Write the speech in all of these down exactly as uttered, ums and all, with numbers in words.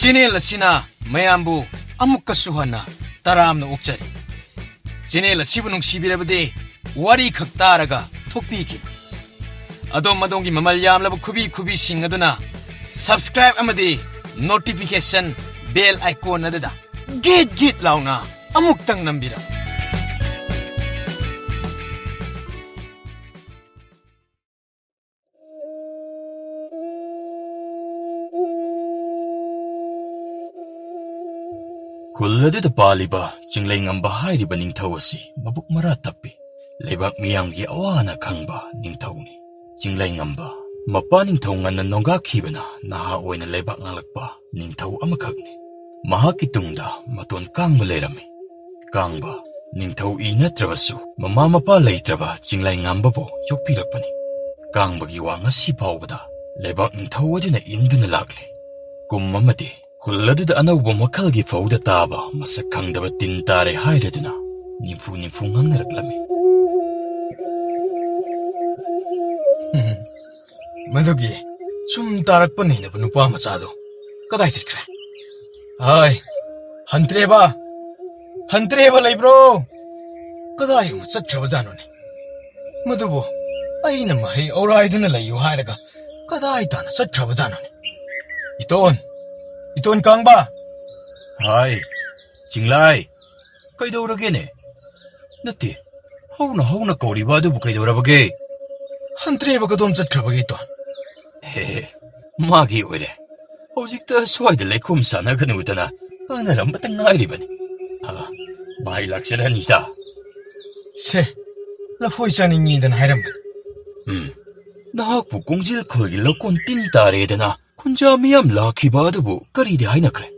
Channel ꯑꯁꯤꯅ ꯃꯌꯥꯝꯕꯨ ꯑꯃꯨꯛꯀꯁꯨ ꯍꯟꯅ ꯇꯔꯥꯝꯅ ꯑꯣꯛꯆꯔꯤ꯫ ꯆꯦꯅꯦꯜ ꯑꯁꯤꯕꯨ ꯅꯨꯡꯁꯤꯕꯤꯔꯕꯗꯤ ꯋꯥꯔꯤ ꯈꯛ ꯇꯥꯔꯒ ꯊꯣꯛꯄꯤꯈꯤꯕ꯫ ꯑꯗꯣꯝ ꯑꯗꯣꯝꯒꯤ ꯃꯃꯜ ꯌꯥꯝꯂꯕ ꯈꯨꯕꯤ ꯈꯨꯕꯤꯁꯤꯡ ꯑꯗꯨꯅ subscribe ꯑꯃꯗꯤ notification bell icon ꯑꯗꯨꯗ ꯒꯤꯠ ꯒꯤꯠ ꯂꯥꯎꯅ ꯑꯃꯨꯛꯇꯪ ꯅꯝꯕꯤꯔꯝꯃꯨ꯫ ꯈꯨꯜ ꯑꯗꯨꯗ ꯄꯥꯜꯂꯤꯕ ꯆꯤꯡꯂꯩꯉꯝꯕ ꯍꯥꯏꯔꯤꯕ ꯅꯤꯡꯊꯧ ꯑꯁꯤ ꯃꯕꯨꯛ ꯃꯔꯥ ꯇꯞꯄꯤ꯫ ꯂꯩꯕꯥꯛ ꯃꯤꯌꯥꯝꯒꯤ ꯑꯋꯥ ꯑꯅꯥ ꯈꯪꯕ ꯅꯤꯡꯊꯧꯅꯤ꯫ ꯆꯤꯡꯂꯩꯉꯝꯕ ꯃꯄꯥ ꯅꯤꯡꯊꯧ ꯉꯟꯅ ꯅꯣꯡꯒꯥꯈꯤꯕꯅ ꯅꯍꯥ ꯑꯣꯏꯅ ꯂꯩꯕꯥꯛ ꯉꯥꯛꯂꯛꯄ ꯅꯤꯡꯊꯧ ꯑꯃꯈꯛꯅꯤ꯫ ꯃꯍꯥꯛꯀꯤ ꯇꯨꯡꯗ ꯃꯇꯣꯟ ꯀꯥꯡꯕ ꯂꯩꯔꯝꯃꯤ꯫ ꯀꯥꯡꯕ ꯅꯤꯡꯊꯧ ꯏ ꯅꯠꯇ꯭ꯔꯕꯁꯨ ꯃꯃꯥ ꯃꯄꯥ ꯂꯩꯇ꯭ꯔꯕ ꯆꯤꯡꯂꯩꯉꯝꯕꯕꯨ ꯌꯣꯛꯄꯤꯔꯛꯄꯅꯤ꯫ ꯀꯥꯡꯕꯒꯤ ꯋꯥ ꯉꯁꯤ ꯐꯥꯎꯕꯗ ꯂꯩꯕꯥꯛ ꯅꯤꯡꯊꯧ ꯑꯗꯨꯅ ꯏꯟꯗꯨꯅ ꯂꯥꯛꯂꯤ꯫ ꯀꯨꯝ ꯑꯃꯗꯤ ꯈꯨꯜ ꯑꯗꯨꯗ ꯑꯅꯧꯕ ꯃꯈꯜꯒꯤ ꯐꯧꯗ ꯇꯥꯕ ꯃꯁꯛ ꯈꯪꯗꯕ ꯇꯤꯟ ꯇꯥꯔꯦ ꯍꯥꯏꯔꯗꯨꯅ ꯅꯤꯝꯐꯨ ꯅꯤꯝꯐꯨ ꯉꯥꯡꯅꯔꯛꯂꯝꯃꯤ꯫ ꯃꯗꯨꯒꯤ ꯁꯨꯝ ꯇꯥꯔꯛꯄ ꯅꯩꯅꯕ ꯅꯨꯄꯥ ꯃꯆꯥꯗꯣ ꯀꯗꯥꯏ ꯆꯠꯈ꯭ꯔꯦ? ꯍꯥꯏ, ꯍꯟꯇ꯭ꯔꯦꯕ, ꯍꯟꯇ꯭ꯔꯦꯕ ꯂꯩꯕ꯭ꯔꯣ? ꯀꯗꯥꯏ ꯑꯃ ꯆꯠꯈ꯭ꯔꯕꯖꯥꯠꯅꯣꯅꯦ? ꯃꯗꯨꯕꯨ ꯑꯩꯅ ꯃꯍꯩ ꯑꯧꯔꯥꯏꯗꯨꯅ ꯂꯩꯌꯨ ꯍꯥꯏꯔꯒ ꯀꯗꯥꯏ ꯇꯥꯅ ꯆꯠꯈ꯭ꯔꯕꯖꯥꯠꯅꯣꯅꯦ? ꯏꯇꯣꯟ, ꯏꯇꯣꯟ ꯀꯥꯡꯕ꯫ ꯍꯥꯏ, ꯆꯤꯡꯂꯥꯏ, ꯀꯩꯗꯧꯔꯒꯦꯅꯦ? ꯅꯠꯇꯦ, ꯍꯧꯅ ꯍꯧꯅ ꯀꯧꯔꯤꯕ ꯑꯗꯨꯕꯨ ꯀꯩꯗꯧꯔꯕꯒꯦ? ꯍꯟꯇ꯭ꯔꯦꯕ ꯀꯗꯣꯝ ꯆꯠꯈ꯭ꯔꯕꯒꯦ, ꯏꯇꯣꯟ? ꯍꯦ ꯍꯦ, ꯃꯥꯒꯤ ꯑꯣꯏꯔꯦ꯫ ꯍꯧꯖꯤꯛꯇ ꯁ꯭ꯋꯥꯏꯗ ꯂꯩꯈꯣꯝ ꯁꯥꯟꯅꯒꯅꯨꯗꯅ ꯉꯥꯡꯅꯔꯝꯕꯇ ꯉꯥꯏꯔꯤꯕꯅꯤ꯫ ꯑ, ꯃꯥꯏ ꯂꯥꯛꯆꯔꯅꯤꯗ꯫ ꯁꯦ, ꯂꯐꯣꯏ ꯆꯥꯅꯤꯡꯉꯤꯗꯅ ꯍꯥꯏꯔꯝꯕꯅꯤ꯫ ꯎꯝ, ꯅꯍꯥꯛꯄꯨ ꯀꯣꯡꯖꯦꯜ ꯈꯣꯏꯒꯤ ꯂꯧꯀꯣꯟ ꯇꯤꯟ ꯇꯥꯔꯦꯗꯅ ꯈꯨꯟꯖꯥ ꯃꯤꯌꯥꯝ ꯂꯥꯛꯈꯤꯕ ꯑꯗꯨꯕꯨ ꯀꯔꯤꯗꯤ ꯍꯥꯏꯅꯈ꯭ꯔꯦ?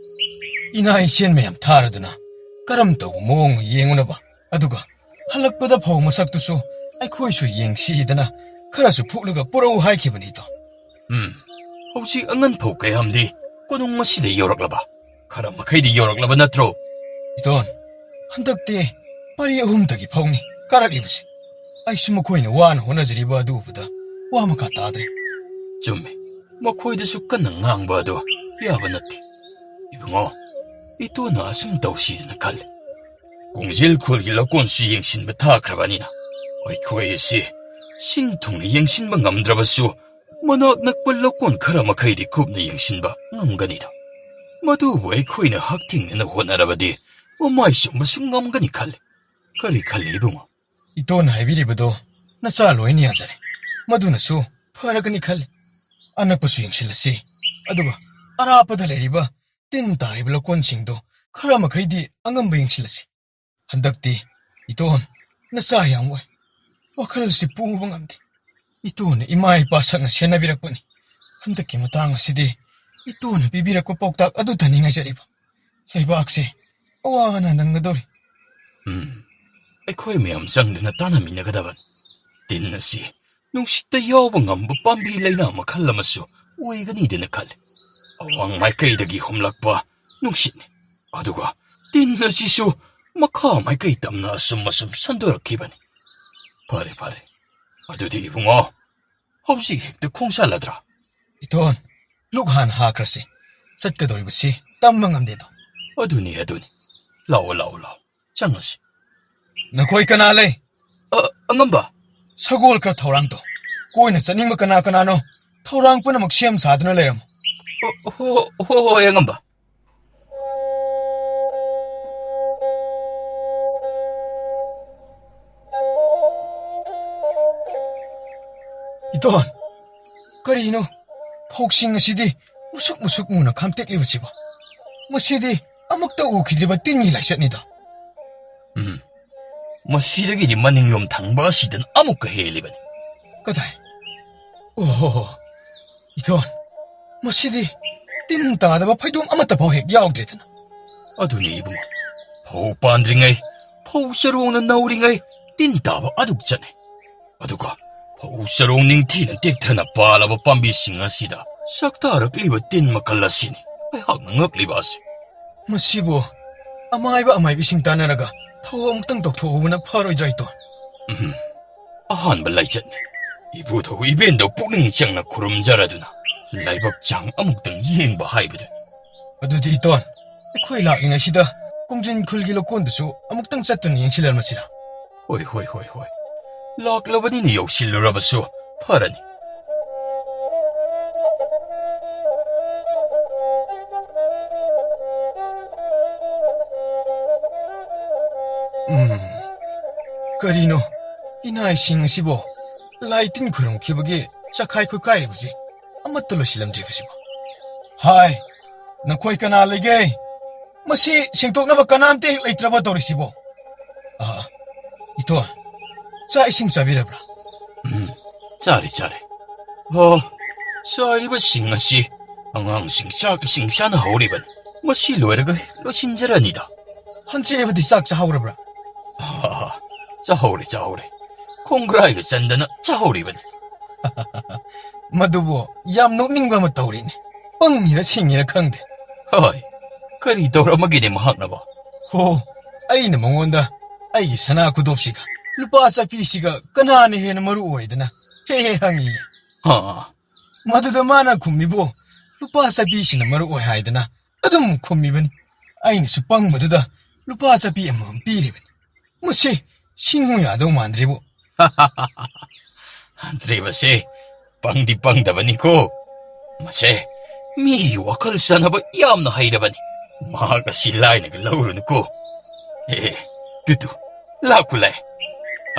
ꯏꯅꯥ ꯏꯁꯦꯟ ꯃꯌꯥꯝ ꯊꯥꯔꯗꯨꯅ ꯀꯔꯝ ꯇꯧꯕ ꯃꯑꯣꯡꯅꯣ ꯌꯦꯡꯉꯨꯅꯕ, ꯑꯗꯨꯒ ꯍꯜꯂꯛꯄꯗ ꯐꯧ ꯃꯁꯛꯇꯨꯁꯨ ꯑꯩꯈꯣꯏꯁꯨ ꯌꯦꯡꯁꯤꯗꯅ ꯈꯔꯁꯨ ꯐꯨꯛꯂꯒ ꯄꯨꯔꯛꯎ ꯍꯥꯏꯈꯤꯕꯅꯤꯗꯣ꯫ ꯎꯝ, ꯍꯧꯖꯤꯛ ꯑꯉꯟ ꯐꯧ ꯀꯌꯥꯝꯗꯤ ꯀꯣꯅꯨꯡ ꯑꯁꯤꯗ ꯌꯧꯔꯛꯂꯕ? ꯈꯔ ꯃꯈꯩꯗꯤ ꯌꯧꯔꯛꯂꯕ ꯅꯠꯇ꯭ꯔꯣ? ꯏꯇꯣꯟ, ꯍꯟꯗꯛꯇꯤ ꯄꯔꯤ ꯑꯍꯨꯝꯗꯒꯤ ꯐꯧꯅꯤ ꯀꯥꯔꯛꯂꯤꯕꯁꯦ꯫ ꯑꯩꯁꯨ ꯃꯈꯣꯏꯅ ꯋꯥꯅ ꯍꯣꯠꯅꯖꯔꯤꯕ ꯑꯗꯨ ꯎꯕꯗ ꯋꯥ ꯃꯈꯥ ꯇꯥꯗ꯭ꯔꯦ꯫ ꯆꯨꯝꯃꯤ, ꯃꯈꯣꯏꯗꯁꯨ ꯀꯟꯅ ꯉꯥꯡꯕ ꯑꯗꯨ ꯌꯥꯕ ꯅꯠꯇꯦ꯫ ꯏꯕꯨꯡꯉꯣ, ꯏꯇꯣꯟꯅ ꯑꯁꯨꯝ ꯇꯧꯁꯤꯗꯅ ꯈꯜꯂꯤ꯫ ꯀꯣꯡꯖꯦꯜ ꯈꯨꯜꯒꯤ ꯂꯧꯀꯣꯟꯁꯨ ꯌꯦꯡꯁꯤꯟꯕ ꯊꯥꯈ꯭ꯔꯕꯅꯤꯅ, ꯑꯩꯈꯣꯏ ꯑꯁꯤ ꯁꯤꯟ ꯊꯨꯡꯅ ꯌꯦꯡꯁꯤꯟꯕ ꯉꯝꯗ꯭ꯔꯕꯁꯨ, ꯃꯅꯥꯛ ꯅꯛꯄ ꯂꯧꯀꯣꯟ ꯈꯔ ꯃꯈꯩꯗꯤ ꯀꯨꯞꯅ ꯌꯦꯡꯁꯤꯟꯕ ꯉꯝꯒꯅꯤꯗ꯫ ꯃꯗꯨꯕꯨ ꯑꯩꯈꯣꯏꯅ ꯍꯛꯊꯦꯡꯅꯅ ꯍꯣꯠꯅꯔꯕꯗꯤ, ꯃꯃꯥꯏ ꯆꯨꯝꯕꯁꯨ ꯉꯝꯒꯅꯤ ꯈꯜꯂꯤ꯫ ꯀꯔꯤ ꯈꯜꯂꯤ, ꯏꯕꯨꯡꯉꯣ? ꯏꯇꯣꯟꯅ ꯍꯥꯏꯕꯤꯔꯤꯕꯗꯣ ꯅꯆꯥ ꯂꯣꯏꯅ ꯌꯥꯖꯔꯦ꯫ ꯃꯗꯨꯅꯁꯨ ꯐꯔꯒꯅꯤ ꯈꯜꯂꯤ꯫ ꯑꯅꯛꯄꯁꯨ ꯌꯦꯡꯁꯤꯜꯂꯁꯤ, ꯑꯗꯨꯒ ꯑꯔꯥꯞꯄꯗ ꯂꯩꯔꯤꯕ ꯇꯤꯟ ꯇꯥꯔꯤꯕ ꯂꯧꯀꯣꯟꯁꯤꯡꯗꯣ ꯈꯔ ꯃꯈꯩꯗꯤ ꯑꯉꯝꯕ ꯌꯦꯡꯁꯤꯜꯂꯁꯤ꯫ ꯍꯟꯗꯛꯇꯤ ꯏꯇꯣꯟ ꯅꯆꯥ ꯌꯥꯝ ꯋꯥꯏ꯫ ꯋꯥꯈꯜꯁꯤ ꯄꯨꯕ ꯉꯝꯗꯦ꯫ ꯏꯇꯣꯟꯅ ꯏꯃꯥ ꯏꯄꯥ ꯁꯛꯅ ꯁꯦꯟꯅꯕꯤꯔꯛꯄꯅꯤ꯫ ꯍꯟꯗꯛꯀꯤ ꯃꯇꯥꯡ ꯑꯁꯤꯗꯤ ꯏꯇꯣꯟꯅ ꯄꯤꯕꯤꯔꯛꯄ ꯄꯥꯎꯇꯥꯛ ꯑꯗꯨꯗꯅꯤ ꯉꯥꯏꯖꯔꯤꯕ꯫ ꯂꯩꯕꯥꯛꯁꯦ ꯑꯋꯥꯅ ꯅꯪꯒꯗꯧꯔꯤ꯫ ꯎꯝ, ꯑꯩꯈꯣꯏ ꯃꯌꯥꯝ ꯆꯪꯗꯨꯅ ꯇꯥꯟꯅꯃꯤꯟꯅꯒꯗꯕꯅꯤ꯫ ꯇꯤꯟ ꯑꯁꯤ ꯅꯨꯡꯁꯤꯠꯇ ꯌꯥꯎꯕ ꯉꯝꯕ ꯄꯥꯝꯕꯤ ꯂꯩꯅꯥ ꯃꯈꯜ ꯑꯃꯁꯨ ꯑꯣꯏꯒꯅꯤꯗꯅ ꯈꯜꯂꯤ꯫ ꯑꯋꯥꯡ ꯃꯥꯏꯀꯩꯗꯒꯤ ꯍꯨꯝꯂꯛꯄ ꯅꯨꯡꯁꯤꯠꯅꯤ꯫ ꯑꯗꯨꯒ ꯇꯤꯟ ꯑꯁꯤꯁꯨ ꯃꯈꯥ ꯃꯥꯏꯀꯩ ꯇꯝꯅ ꯑꯁꯨꯝ ꯑꯁꯨꯝ ꯁꯟꯗꯣꯔꯛꯈꯤꯕꯅꯤ꯫ ꯐꯔꯦ, ꯐꯔꯦ꯫ ꯑꯗꯨꯗꯤ ꯏꯕꯨꯡꯉꯣ, ꯍꯧꯖꯤꯛ ꯍꯦꯛꯇ ꯈꯣꯡꯁꯥꯜꯂꯗ꯭ꯔꯥ? ꯏꯇꯣꯟ, ꯂꯨꯛ ꯍꯥꯟꯅ ꯍꯥꯈ꯭ꯔꯁꯤ꯫ ꯆꯠꯀꯗꯧꯔꯤꯕꯁꯤ ꯇꯝꯕ ꯉꯝꯗꯦꯗꯣ꯫ ꯑꯗꯨꯅꯤ, ꯑꯗꯨꯅꯤ꯫ ꯂꯥꯛꯑꯣ, ꯂꯥꯛꯑꯣ, ꯂꯥꯛꯑꯣ꯫ ꯆꯪꯉꯁꯤ꯫ ꯅꯈꯣꯏ ꯀꯅꯥ ꯂꯩ? ꯑ, ꯑꯉꯝꯕ꯫ ꯁꯒꯣꯜ ꯈꯔ ꯊꯧꯔꯥꯡ ꯇꯧ꯫ ꯀꯣꯏꯅ ꯆꯠꯅꯤꯡꯕ ꯀꯅꯥ ꯀꯅꯥꯅꯣ? ꯊꯧꯔꯥꯡ ꯄꯨꯝꯅꯃꯛ ꯁꯦꯝ ꯁꯥꯗꯨꯅ ꯂꯩꯔꯝꯃꯨ꯫ ꯑꯣ, ꯍꯣ, ꯍꯣ, ꯍꯣꯏ, ꯑꯉꯝꯕ꯫ ꯏꯇꯣꯟ, ꯀꯔꯤꯅꯣ ꯐꯧꯁꯤꯡ ꯑꯁꯤꯗꯤ ꯃꯨꯁꯨꯛ ꯃꯨꯁꯨꯛ ꯃꯨꯅ ꯈꯥꯝꯇꯦꯛꯂꯤꯕꯁꯤꯕꯣ? ꯃꯁꯤꯗꯤ ꯑꯃꯨꯛꯇ ꯎꯈꯤꯗ꯭ꯔꯤꯕ ꯇꯤꯟꯒꯤ ꯂꯥꯏꯆꯠꯅꯤꯗꯣ꯫ ꯎꯝ, ꯃꯁꯤꯗꯒꯤꯗꯤ ꯃꯅꯤꯡꯂꯣꯝ ꯊꯪꯕ ꯑꯁꯤꯗꯅ ꯑꯃꯨꯛꯀ ꯍꯦꯜꯂꯤꯕꯅꯤ꯫ ꯀꯗꯥꯏ? ꯑꯣꯍꯣ, ꯏꯇꯣꯟ, ꯃꯁꯤꯗꯤ ꯇꯤꯟ ꯇꯥꯗꯕ ꯐꯩꯗꯣꯝ ꯑꯃꯠꯇ ꯐꯥꯎ ꯍꯦꯛ ꯌꯥꯎꯗ꯭ꯔꯦꯗꯅ꯫ ꯑꯗꯨꯅꯤ ꯏꯕꯨꯡꯉꯣ, ꯐꯧ ꯄꯥꯟꯗ꯭ꯔꯤꯉꯩ, ꯐꯧ ꯆꯔꯣꯡꯅ ꯅꯧꯔꯤꯉꯩ ꯇꯤꯟ ꯇꯥꯕ ꯑꯗꯨꯛ ꯆꯠꯅꯩ꯫ ꯑꯗꯨꯒ ꯐꯧ ꯆꯔꯣꯡ ꯅꯤꯡꯊꯤꯅ ꯇꯦꯛꯊꯅ ꯄꯥꯜꯂꯕ ꯄꯥꯝꯕꯤꯁꯤꯡ ꯑꯁꯤꯗ ꯆꯥꯛꯇꯥꯔꯛꯂꯤꯕ ꯇꯤꯟ ꯃꯈꯜ ꯑꯁꯤꯅꯤ ꯑꯩꯍꯥꯛꯅ ꯉꯛꯂꯤꯕ ꯑꯁꯤ꯫ ꯃꯁꯤꯕꯨ ꯑꯃꯥꯏꯕ ꯑꯃꯥꯏꯕꯤꯁꯤꯡ ꯇꯥꯟꯅꯔꯒ ꯊꯧ ꯑꯃꯨꯛꯇꯪ ꯇꯧꯊꯣꯛꯍꯧꯕꯅ ꯐꯔꯣꯏꯗ꯭ꯔꯥ, ꯏꯇꯣꯟ? ꯎꯝ, ꯑꯍꯥꯟꯕ ꯂꯥꯏꯆꯠꯅꯤ꯫ ꯏꯕꯨꯙꯧ ꯏꯕꯦꯟꯗꯧ ꯄꯨꯛꯅꯤꯡ ꯆꯪꯅ ꯈꯨꯔꯨꯝꯖꯔꯗꯨꯅ ꯂꯥꯏꯕꯛ ꯆꯥꯡ ꯑꯃꯨꯛꯇꯪ ꯌꯦꯡꯕ ꯍꯥꯏꯕꯗꯨꯅꯤ꯫ ꯑꯗꯨꯗꯤ ꯏꯇꯣꯟ, ꯑꯩꯈꯣꯏ ꯂꯥꯛꯂꯤꯉꯩꯁꯤꯗ ꯀꯣꯡꯖꯤꯟ ꯈꯨꯜꯒꯤ ꯂꯧꯀꯣꯟꯗꯨꯁꯨ ꯑꯃꯨꯛꯇꯪ ꯆꯠꯇꯨꯅ ꯌꯦꯡꯁꯤꯜꯂꯝꯃꯁꯤꯔꯥ? ꯍꯣꯏ, ꯍꯣꯏ, ꯍꯣꯏ, ꯍꯣꯏ꯫ ꯂꯥꯛꯂꯕꯅꯤꯅ ꯌꯧꯁꯤꯜꯂꯨꯔꯕꯁꯨ ꯐꯔꯅꯤ꯫ ꯎꯝ, ꯀꯔꯤꯅꯣ? ꯏꯅꯥꯏꯁꯤꯡ ꯑꯁꯤꯕꯨ ꯂꯥꯏ ꯇꯤꯟ ꯈꯨꯔꯨꯝꯈꯤꯕꯒꯤ ꯆꯈꯥꯏ ꯈꯨꯠꯀꯥꯏꯔꯤꯕꯁꯤ ꯑꯃꯠꯇ ꯂꯣꯏꯁꯤꯜꯂꯝꯗ꯭ꯔꯤꯕꯁꯤꯕꯨ? ꯍꯥꯏ, ꯅꯈꯣꯏ ꯀꯅꯥ ꯂꯩꯒꯦ? ꯃꯁꯤ ꯁꯦꯡꯗꯣꯛꯅꯕ ꯀꯅꯥꯝꯇ ꯍꯦꯛ ꯂꯩꯇ꯭ꯔꯕ ꯇꯧꯔꯤꯁꯤꯕꯣ? ꯑꯥ, ꯏꯇꯣꯟ, ꯆꯥꯛ ꯏꯁꯤꯡ ꯆꯥꯕꯤꯔꯕ꯭ꯔꯥ? ꯎꯝ, ꯆꯥꯔꯦ, ꯆꯥꯔꯦ꯫ ꯑꯣ, ꯆꯥꯔꯤꯕꯁꯤꯡ ꯑꯁꯤ ꯑꯉꯥꯡꯁꯤꯡ ꯆꯥꯛ ꯏꯁꯤꯡ ꯆꯥꯅꯍꯧꯔꯤꯕꯅꯤ꯫ ꯃꯁꯤ ꯂꯣꯏꯔꯒ ꯂꯣꯏꯁꯤꯟꯖꯔꯅꯤꯗ꯫ ꯍꯟꯗ꯭ꯔꯦꯕꯗꯤ ꯆꯥꯛ ꯆꯥꯍꯧꯔꯕ꯭ꯔꯥ? ꯑꯥ, ꯆꯥꯍꯧꯔꯦ, ꯆꯥꯍꯧꯔꯦ꯫ ꯈꯣꯡꯒ꯭ꯔꯥꯏꯒ ꯆꯟꯗꯅ ꯆꯥꯍꯧꯔꯤꯕꯅꯤ꯫ ꯃꯗꯨꯕꯨ ꯌꯥꯝ ꯅꯣꯛꯅꯤꯡꯕ ꯑꯃ ꯇꯧꯔꯤꯅꯦ꯫ ꯄꯪꯉꯤꯔ ꯁꯤꯡꯉꯤꯔ ꯈꯪꯗꯦ꯫ ꯍꯣꯏ, ꯀꯔꯤ ꯇꯧꯔꯝꯃꯒꯦꯅꯦ ꯃꯍꯥꯛꯅꯕꯣ? ꯍꯣ, ꯑꯩꯅ ꯃꯉꯣꯟꯗ ꯑꯩꯒꯤ ꯁꯅꯥ ꯈꯨꯗꯣꯞꯁꯤꯒ ꯂꯨꯄꯥ ꯆꯠꯄꯤꯁꯤꯒ ꯀꯅꯥꯅ ꯍꯦꯟꯅ ꯃꯔꯨ ꯑꯣꯏꯗꯅ ꯍꯦꯛ ꯍꯦꯛ ꯍꯪꯉꯤ꯫ ꯑꯥ꯫ ꯃꯗꯨꯗ ꯃꯥꯅ ꯈꯨꯝꯃꯤꯕꯨ, "ꯂꯨꯄꯥ ꯆꯠꯄꯤꯁꯤꯅ ꯃꯔꯨ ꯑꯣꯏ" ꯍꯥꯏꯗꯅ ꯑꯗꯨꯝ ꯈꯨꯝꯃꯤꯕꯅꯤ꯫ ꯑꯩꯅꯁꯨ ꯄꯪꯕꯗꯨꯗ ꯂꯨꯄꯥ ꯆꯠꯄꯤ ꯑꯃꯃꯝ ꯄꯤꯔꯤꯕꯅꯤ꯫ ꯃꯁꯤ ꯁꯤꯡꯉꯨ ꯌꯥꯗꯧ ꯃꯥꯟꯗ꯭ꯔꯤꯕꯨ꯫ ꯍꯟꯗ꯭ꯔꯦꯕꯁꯦ ꯄꯪꯗꯤ ꯄꯪꯗꯕꯅꯤꯀꯣ꯫ ꯃꯁꯦ ꯃꯤꯒꯤ ꯋꯥꯈꯜ ꯁꯥꯟꯅꯕ ꯌꯥꯝꯅ ꯍꯩꯔꯕꯅꯤ꯫ ꯃꯍꯥꯛ ꯑꯁꯤ ꯂꯥꯏꯅꯒ ꯂꯧꯔꯨꯅꯨꯀꯣ꯫ ꯑꯦ, ꯇꯨ, ꯇꯨ, ꯂꯥꯛꯄꯨ ꯂꯥꯛꯑꯦ꯫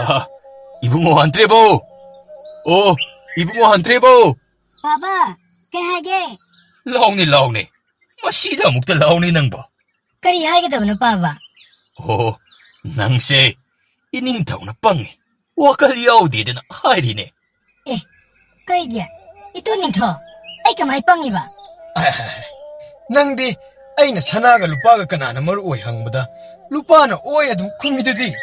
ꯑꯍꯥ, ꯏꯕꯨꯡꯉꯣ ꯍꯟꯗ꯭ꯔꯦꯕꯣ꯫ ꯑꯣ, ꯏꯕꯨꯡꯉꯣ ꯍꯟꯗ꯭ꯔꯦꯕꯣ꯫ ꯕꯥꯕꯥ, ꯀꯩ ꯍꯥꯏꯒꯦ? ꯂꯥꯎꯅꯦ, ꯂꯥꯎꯅꯦ꯫ ꯃꯁꯤꯗ ꯑꯃꯨꯛꯇ ꯂꯥꯎꯅꯦ ꯅꯪꯕꯣ꯫ ꯀꯔꯤ ꯍꯥꯏꯒꯗꯕꯅꯣ, ꯄꯥꯕ? ꯑꯣ, ꯅꯪꯁꯦ ꯏꯅꯤꯡꯊꯧꯅ ꯄꯪꯉꯤ, ꯋꯥꯈꯜ ꯌꯥꯎꯗꯦꯗꯅ ꯍꯥꯏꯔꯤꯅꯦ꯫ ꯑꯦ, ꯀꯩꯒꯤ? ꯏꯇꯨ ꯅꯤꯡꯊꯧ, ꯑꯩ ꯀꯃꯥꯏ ꯄꯪꯉꯤꯕ? ꯑꯦ, ꯅꯪꯗꯤ ꯑꯩꯅ ꯁꯅꯥꯒ ꯂꯨꯄꯥꯒ ꯀꯅꯥꯅ ꯃꯔꯨ ꯑꯣꯏ ꯍꯪꯕꯗ, ꯂꯨꯄꯥꯅ ꯑꯣꯏ ꯑꯗꯨꯝ ꯈꯨꯝꯃꯤꯗꯨꯗꯤ꯫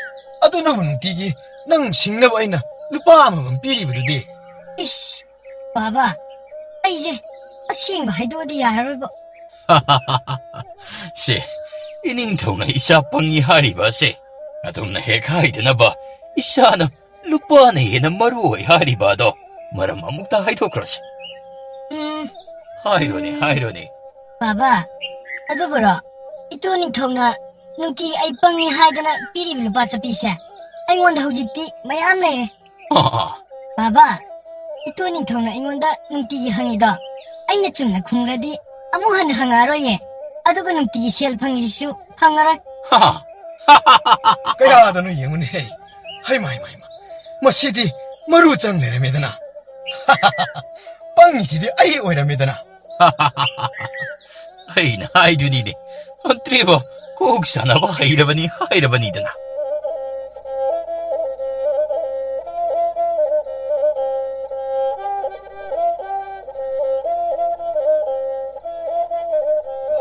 ꯑꯗꯨꯅꯕꯨ ꯅꯨꯡꯇꯤꯒꯤ ꯅꯪ ꯁꯤꯡꯅꯕ ꯑꯩꯅ ꯂꯨꯄꯥ ꯑꯃꯃꯝ ꯄꯤꯔꯤꯕꯗꯨꯗꯤ꯫ ꯏꯁ, ꯄꯥꯕ, ꯑꯩꯁꯦ ꯑꯁꯦꯡꯕ ꯍꯥꯏꯗꯣꯛꯑꯗꯤ ꯌꯥꯔꯔꯣꯏꯕ꯫ ꯁꯦ, ꯏꯅꯤꯡꯊꯧꯅ ꯏꯆꯥ ꯄꯪꯉꯤ ꯍꯥꯏꯔꯤꯕ ꯑꯁꯦ ꯑꯗꯨꯝꯅ ꯍꯦꯛ ꯍꯥꯏꯗꯅꯕ, ꯏꯆꯥꯅ ꯂꯨꯄꯥꯅ ꯍꯦꯟꯅ ꯃꯔꯨ ꯑꯣꯏ ꯍꯥꯏꯔꯤꯕ ꯑꯗꯣ ꯃꯔꯝ ꯑꯃꯨꯛꯇ ꯍꯥꯏꯗꯣꯛꯈ꯭ꯔꯁꯦ꯫ ꯎꯝ. ꯍꯥꯏꯔꯣꯅꯦ, ꯍꯥꯏꯔꯣꯅꯦ꯫ ꯕꯥꯕꯥ, ꯑꯗꯨꯕꯨꯔꯣ, ꯏꯇꯨ ꯅꯤꯡꯊꯧꯅ ꯅꯨꯡꯇꯤꯒꯤ ꯑꯩ ꯄꯪꯉꯤ ꯍꯥꯏꯗꯅ ꯄꯤꯔꯤꯕ ꯂꯨꯄꯥ ꯆꯠꯄꯤꯁꯦ ꯑꯩꯉꯣꯟꯗ ꯍꯧꯖꯤꯛꯇꯤ ꯃꯌꯥꯝ ꯂꯩꯔꯦ꯫ ꯕꯥꯕꯥ, ꯏꯇꯨ ꯅꯤꯡꯊꯧꯅ ꯑꯩꯉꯣꯟꯗ ꯅꯨꯡꯇꯤꯒꯤ ꯍꯪꯉꯤꯗꯣ ꯑꯩꯅ ꯆꯨꯝꯅ ꯈꯨꯝꯈ꯭ꯔꯗꯤ ꯑꯃꯨꯛ ꯍꯟꯅ ꯍꯪꯉꯛꯑꯔꯣꯏꯌꯦ꯫ ꯑꯗꯨꯒ ꯅꯨꯡꯇꯤꯒꯤ ꯁꯦꯜ ꯐꯪꯉꯤꯁꯤꯁꯨ ꯐꯪꯉꯔꯣꯏ꯫ ꯀꯌꯥꯗꯅꯣ ꯌꯦꯡꯉꯨꯅꯦꯍꯦ꯫ ꯍꯩꯃ, ꯍꯩꯃ, ꯍꯩꯃ꯫ ꯃꯁꯤꯗꯤ ꯃꯔꯨ ꯆꯪ ꯂꯩꯔꯝꯃꯦꯗꯅ꯫ ꯄꯪꯉꯤꯁꯤꯗꯤ ꯑꯩ ꯑꯣꯏꯔꯝꯃꯦꯗꯅ꯫ ꯑꯩꯅ ꯍꯥꯏꯗꯨꯅꯤꯅꯦ, ꯃꯟꯇ꯭ꯔꯤꯕꯨ ꯀꯣꯛ ꯁꯥꯟꯅꯕ ꯍꯩꯔꯕꯅꯤ ꯍꯥꯏꯔꯕꯅꯤꯗꯅ꯫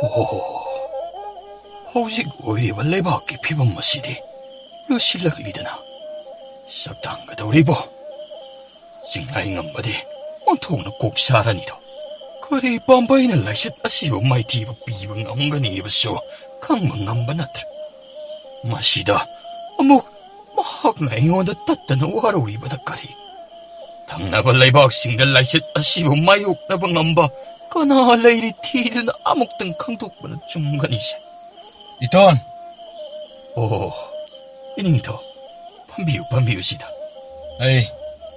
ꯑꯣ, ꯍꯧꯖꯤꯛ ꯑꯣꯏꯔꯤꯕ ꯂꯩꯕꯥꯛꯀꯤ ꯐꯤꯕꯝ ꯑꯁꯤꯗꯤ ꯂꯨꯁꯤꯜꯂꯛꯂꯤꯗꯅ꯫ ꯁꯛꯇꯥꯡꯒꯗꯧꯔꯤꯕꯣ? ꯆꯤꯡꯂꯥꯏ ꯉꯝꯕꯗꯤ ꯑꯣꯟꯊꯣꯛꯅ ꯀꯣꯛ ꯁꯥꯔꯅꯤꯗꯣ꯫ ꯀꯔꯤ ꯄꯥꯝꯕꯩꯅ ꯂꯥꯏꯆꯠ ꯑꯁꯤꯕꯨ ꯃꯥꯏꯊꯤꯕ ꯄꯤꯕ ꯉꯝꯒꯅꯤ ꯍꯥꯏꯕꯁꯨ ꯈꯪꯕ ꯉꯝꯕ ꯅꯠꯇ꯭ꯔꯦ꯫ ꯃꯁꯤꯗ ꯑꯃꯨꯛ ꯃꯍꯥꯛꯅ ꯑꯩꯉꯣꯟꯗ ꯇꯠꯇꯅ ꯋꯥꯔꯧꯔꯤꯕꯅ ꯀꯔꯤ? ꯊꯪꯅꯕ ꯂꯩꯕꯥꯛꯁꯤꯡꯗ ꯂꯥꯏꯆꯠ ꯑꯁꯤꯕꯨ ꯃꯥꯌꯣꯛꯅꯕ ꯉꯝꯕ ꯀꯅꯥ ꯂꯩꯔꯤ ꯊꯤꯗꯨꯅ ꯑꯃꯨꯛꯇꯪ ꯈꯪꯗꯣꯛꯄꯅ ꯆꯨꯝꯒꯅꯤꯁꯦ꯫ ꯏꯇꯣꯟ! ꯑꯣ, ꯏꯅꯤꯡꯊꯧ, ꯐꯝꯕꯤꯌꯨ, ꯐꯝꯕꯤꯌꯨ ꯁꯤꯗ꯫ ꯑꯩ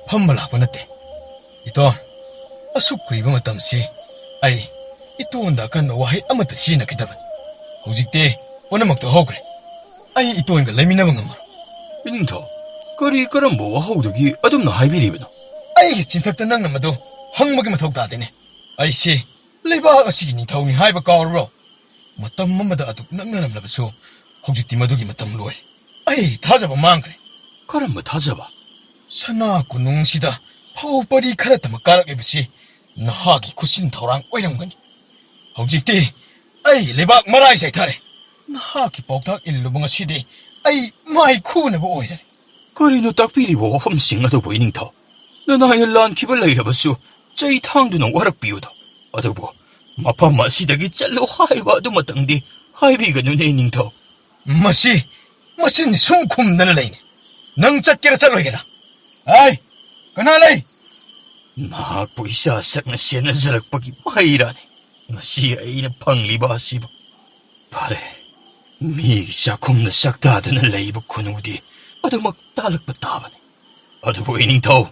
ꯐꯝꯕ ꯂꯥꯛꯄ ꯅꯠꯇꯦ꯫ ꯏꯇꯣꯟ, ꯑꯁꯨꯛ ꯀꯨꯏꯕ ꯃꯇꯝꯁꯤ ꯑꯩ ꯏꯇꯣꯟꯗ ꯑꯀꯟꯕ ꯋꯥꯍꯩ ꯑꯃꯠꯇ ꯁꯤꯖꯤꯟꯅꯈꯤꯗꯕꯅꯤ꯫ ꯍꯧꯖꯤꯛꯇꯤ ꯄꯨꯝꯅꯃꯛꯇꯣ ꯍꯧꯈ꯭ꯔꯦ꯫ ꯑꯩ ꯏꯇꯣꯟꯒ ꯂꯩꯃꯤꯟꯅꯕ ꯉꯝꯃꯔꯣꯏ꯫ ꯏꯅꯤꯡꯊꯧ, ꯀꯔꯤ ꯀꯔꯝꯕ ꯋꯥꯍꯧꯗꯒꯤ ꯑꯗꯨꯝꯅ ꯍꯥꯏꯕꯤꯔꯤꯕꯅꯣ? ꯑꯩꯒꯤ ꯆꯤꯟꯊꯛꯇ ꯅꯪꯅ ꯃꯗꯨ ꯍꯪꯕꯒꯤ ꯃꯊꯧ ꯇꯥꯗꯦꯅꯦ꯫ ꯑꯩꯁꯤ ꯂꯩꯕꯥꯛ ꯑꯁꯤꯒꯤ ꯅꯤꯡꯊꯧꯅꯤ ꯍꯥꯏꯕ ꯀꯥꯎꯔꯕ꯭ꯔꯣ? ꯃꯇꯝ ꯑꯃꯗ ꯑꯗꯨꯛ ꯅꯛꯅꯔꯝꯂꯕꯁꯨ ꯍꯧꯖꯤꯛꯇꯤ ꯃꯗꯨꯒꯤ ꯃꯇꯝ ꯂꯣꯏꯔꯦ꯫ ꯑꯩ ꯊꯥꯖꯕ ꯃꯥꯡꯈ꯭ꯔꯦ꯫ ꯀꯔꯝꯕ ꯊꯥꯖꯕ? ꯁꯅꯥ ꯀꯣꯅꯨꯡꯁꯤꯗ ꯐꯧ ꯄꯔꯤ ꯈꯔꯇꯃꯛ ꯀꯥꯔꯛꯂꯤꯕꯁꯤ ꯅꯍꯥꯛꯀꯤ ꯈꯨꯠꯁꯤꯟ ꯊꯧꯔꯥꯡ ꯑꯣꯏꯔꯝꯒꯅꯤ꯫ ꯍꯧꯖꯤꯛꯇꯤ ꯑꯩ ꯂꯩꯕꯥꯛ ꯃꯔꯥꯏ ꯆꯥꯏꯊꯔꯦ꯫ ꯅꯍꯥꯛꯀꯤ ꯄꯥꯎꯇꯥꯛ ꯏꯜꯂꯨꯕ ꯉꯁꯤꯗꯤ ꯑꯩ ꯃꯥꯏ ꯈꯨꯅꯕ ꯑꯣꯏꯔꯦ꯫ ꯀꯔꯤꯅꯣ ꯇꯥꯛꯄꯤꯔꯤꯕ ꯋꯥꯐꯝꯁꯤꯡ ꯑꯗꯨꯕꯨ ꯏꯅꯤꯡꯊꯧ? ꯅꯅꯥꯏꯅ ꯂꯥꯟꯈꯤꯕ ꯂꯩꯔꯕꯁꯨ ꯆꯩ ꯊꯥꯡꯗꯨꯅ ꯋꯥꯔꯛꯄꯤꯌꯨꯗ꯫ ꯑꯗꯨꯕꯨ ꯃꯐꯝ ꯑꯁꯤꯗꯒꯤ ꯆꯠꯂꯨ ꯍꯥꯏꯕ ꯑꯗꯨꯃꯇꯪꯗꯤ ꯍꯥꯏꯕꯤꯒꯅꯨꯅꯦ ꯏꯅꯤꯡꯊꯧ꯫ ꯃꯁꯤ ꯃꯆꯤꯟ ꯁꯨꯝ ꯈꯨꯝꯗꯅ ꯂꯩꯅꯦ꯫ ꯅꯪ ꯆꯠꯀꯦꯔꯥ ꯆꯠꯂꯣꯏꯒꯦꯔꯥ? ꯍꯥꯏ, ꯀꯅꯥ ꯂꯩ? ꯅꯍꯥꯛꯄꯨ ꯏꯆꯥ ꯁꯛꯅ ꯁꯦꯟꯅꯖꯔꯛꯄꯒꯤ ꯃꯍꯩꯔꯥꯅꯤ ꯉꯁꯤ ꯑꯩꯅ ꯐꯪꯂꯤꯕ ꯑꯁꯤꯕꯨ꯫ ꯐꯔꯦ, ꯃꯤꯒꯤ ꯆꯥꯛꯈꯨꯝꯗ ꯆꯥꯛꯇꯥꯗꯨꯅ ꯂꯩꯕ ꯈꯨꯅꯨꯗꯤ ꯑꯗꯨꯃꯛ ꯇꯥꯜꯂꯛꯄ ꯇꯥꯕꯅꯤ꯫ ꯑꯗꯨꯕꯨ ꯏꯅꯤꯡꯊꯧ,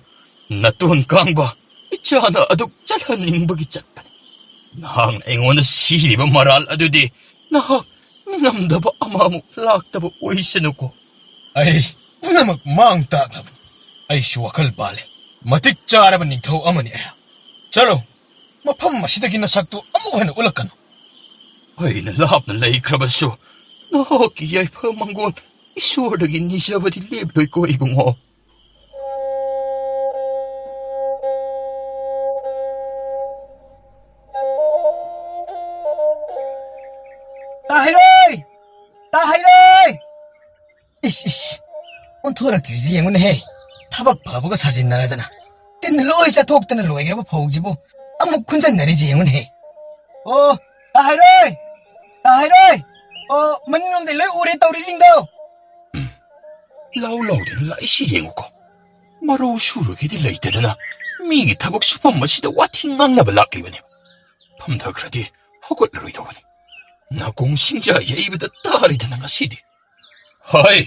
ꯅꯇꯣꯟ ꯀꯥꯡꯕ ꯏꯆꯥꯅ ꯑꯗꯨꯛ ꯆꯠꯍꯟꯅꯤꯡꯕꯒꯤ ꯆꯠꯄꯅꯤ꯫ ꯅꯍꯥꯛꯅ ꯑꯩꯉꯣꯟꯗ ꯁꯤꯔꯤꯕ ꯃꯔꯥꯜ ꯑꯗꯨꯗꯤ ꯅꯍꯥꯛ ꯅꯤꯡꯉꯝꯗꯕ ꯑꯃꯃꯨꯛ ꯂꯥꯛꯇꯕ ꯑꯣꯏꯁꯅꯨꯀꯣ꯫ ꯑꯩ ꯄꯨꯝꯅꯃꯛ ꯃꯥꯡ ꯇꯥꯛꯂꯕꯅꯤ꯫ ꯑꯩꯁꯨ ꯋꯥꯈꯜ ꯄꯥꯜꯂꯦ꯫ ꯃꯇꯤꯛ ꯆꯥꯔꯕ ꯅꯤꯡꯊꯧ ꯑꯃꯅꯤ ꯑꯩꯍꯥꯛ꯫ ꯆꯠꯂꯣ, ꯃꯐꯝ ꯑꯁꯤꯗꯒꯤ ꯅꯁꯛꯇꯨ ꯑꯃꯨꯛ ꯍꯟꯅ ꯎꯠꯂꯛꯀꯅꯨ꯫ ꯑꯩꯅ ꯂꯥꯞꯅ ꯂꯩꯈ꯭ꯔꯕꯁꯨ, ꯅꯍꯥꯛꯀꯤ ꯌꯥꯏꯐ ꯃꯪꯒꯣꯜ ꯏꯁꯣꯔꯗꯒꯤ ꯅꯤꯖꯕꯗꯤ ꯂꯦꯞꯂꯣꯏꯀꯣ ꯏꯕꯨꯡꯉꯣ꯫ ꯇꯥꯍꯩꯔꯣꯏ! ꯇꯥꯍꯩꯔꯣꯏ! ꯏꯁ, ꯏꯁ, ꯑꯣꯟꯊꯣꯔꯛꯇ꯭ꯔꯤꯁꯤ ꯌꯦꯡꯉꯨꯅꯦꯍꯦ꯫ ꯊꯕꯛ ꯐꯕꯒ ꯁꯥꯖꯤꯟꯅꯔꯗꯅ ꯇꯤꯟꯅ ꯂꯣꯏ ꯆꯥꯊꯣꯛꯇꯅ ꯂꯣꯏꯈ꯭ꯔꯕ ꯐꯧꯁꯤꯕꯨ ꯑꯃꯨꯛ ꯈꯨꯟꯖꯟꯅꯔꯤꯁꯤ ꯌꯦꯡꯉꯨꯅꯦꯍꯦ꯫ ꯑꯣ, ꯇꯥꯍꯩꯔꯣꯏ! ꯇꯥꯍꯩꯔꯣꯏ! ꯑꯣ, ꯃꯅꯤꯡꯂꯣꯝꯗꯩ ꯂꯣꯏ ꯎꯔꯦ ꯇꯧꯔꯤꯁꯤꯡꯗꯣ꯫ ꯂꯥꯎ ꯂꯥꯎꯗꯅ ꯂꯥꯛꯏꯁꯤ ꯌꯦꯡꯉꯨꯀꯣ꯫ ꯃꯔꯧ ꯁꯨꯔꯒꯤꯗꯤ ꯂꯩꯇꯗꯅ ꯃꯤꯒꯤ ꯊꯕꯛ ꯁꯨꯐꯝ ꯑꯁꯤꯗ ꯋꯥꯊꯤ ꯉꯥꯡꯅꯕ ꯂꯥꯛꯂꯤꯕꯅꯦ꯫ ꯐꯝꯊꯈ꯭ꯔꯗꯤ ꯍꯧꯒꯠꯂꯔꯣꯏꯗꯧꯕꯅꯤ꯫ ꯅꯥꯀꯣꯡ ꯁꯤꯡꯖꯥ ꯌꯩꯕꯗ ꯇꯥꯔꯦꯗꯅ ꯉꯁꯤꯗꯤ꯫ ꯍꯥꯏ,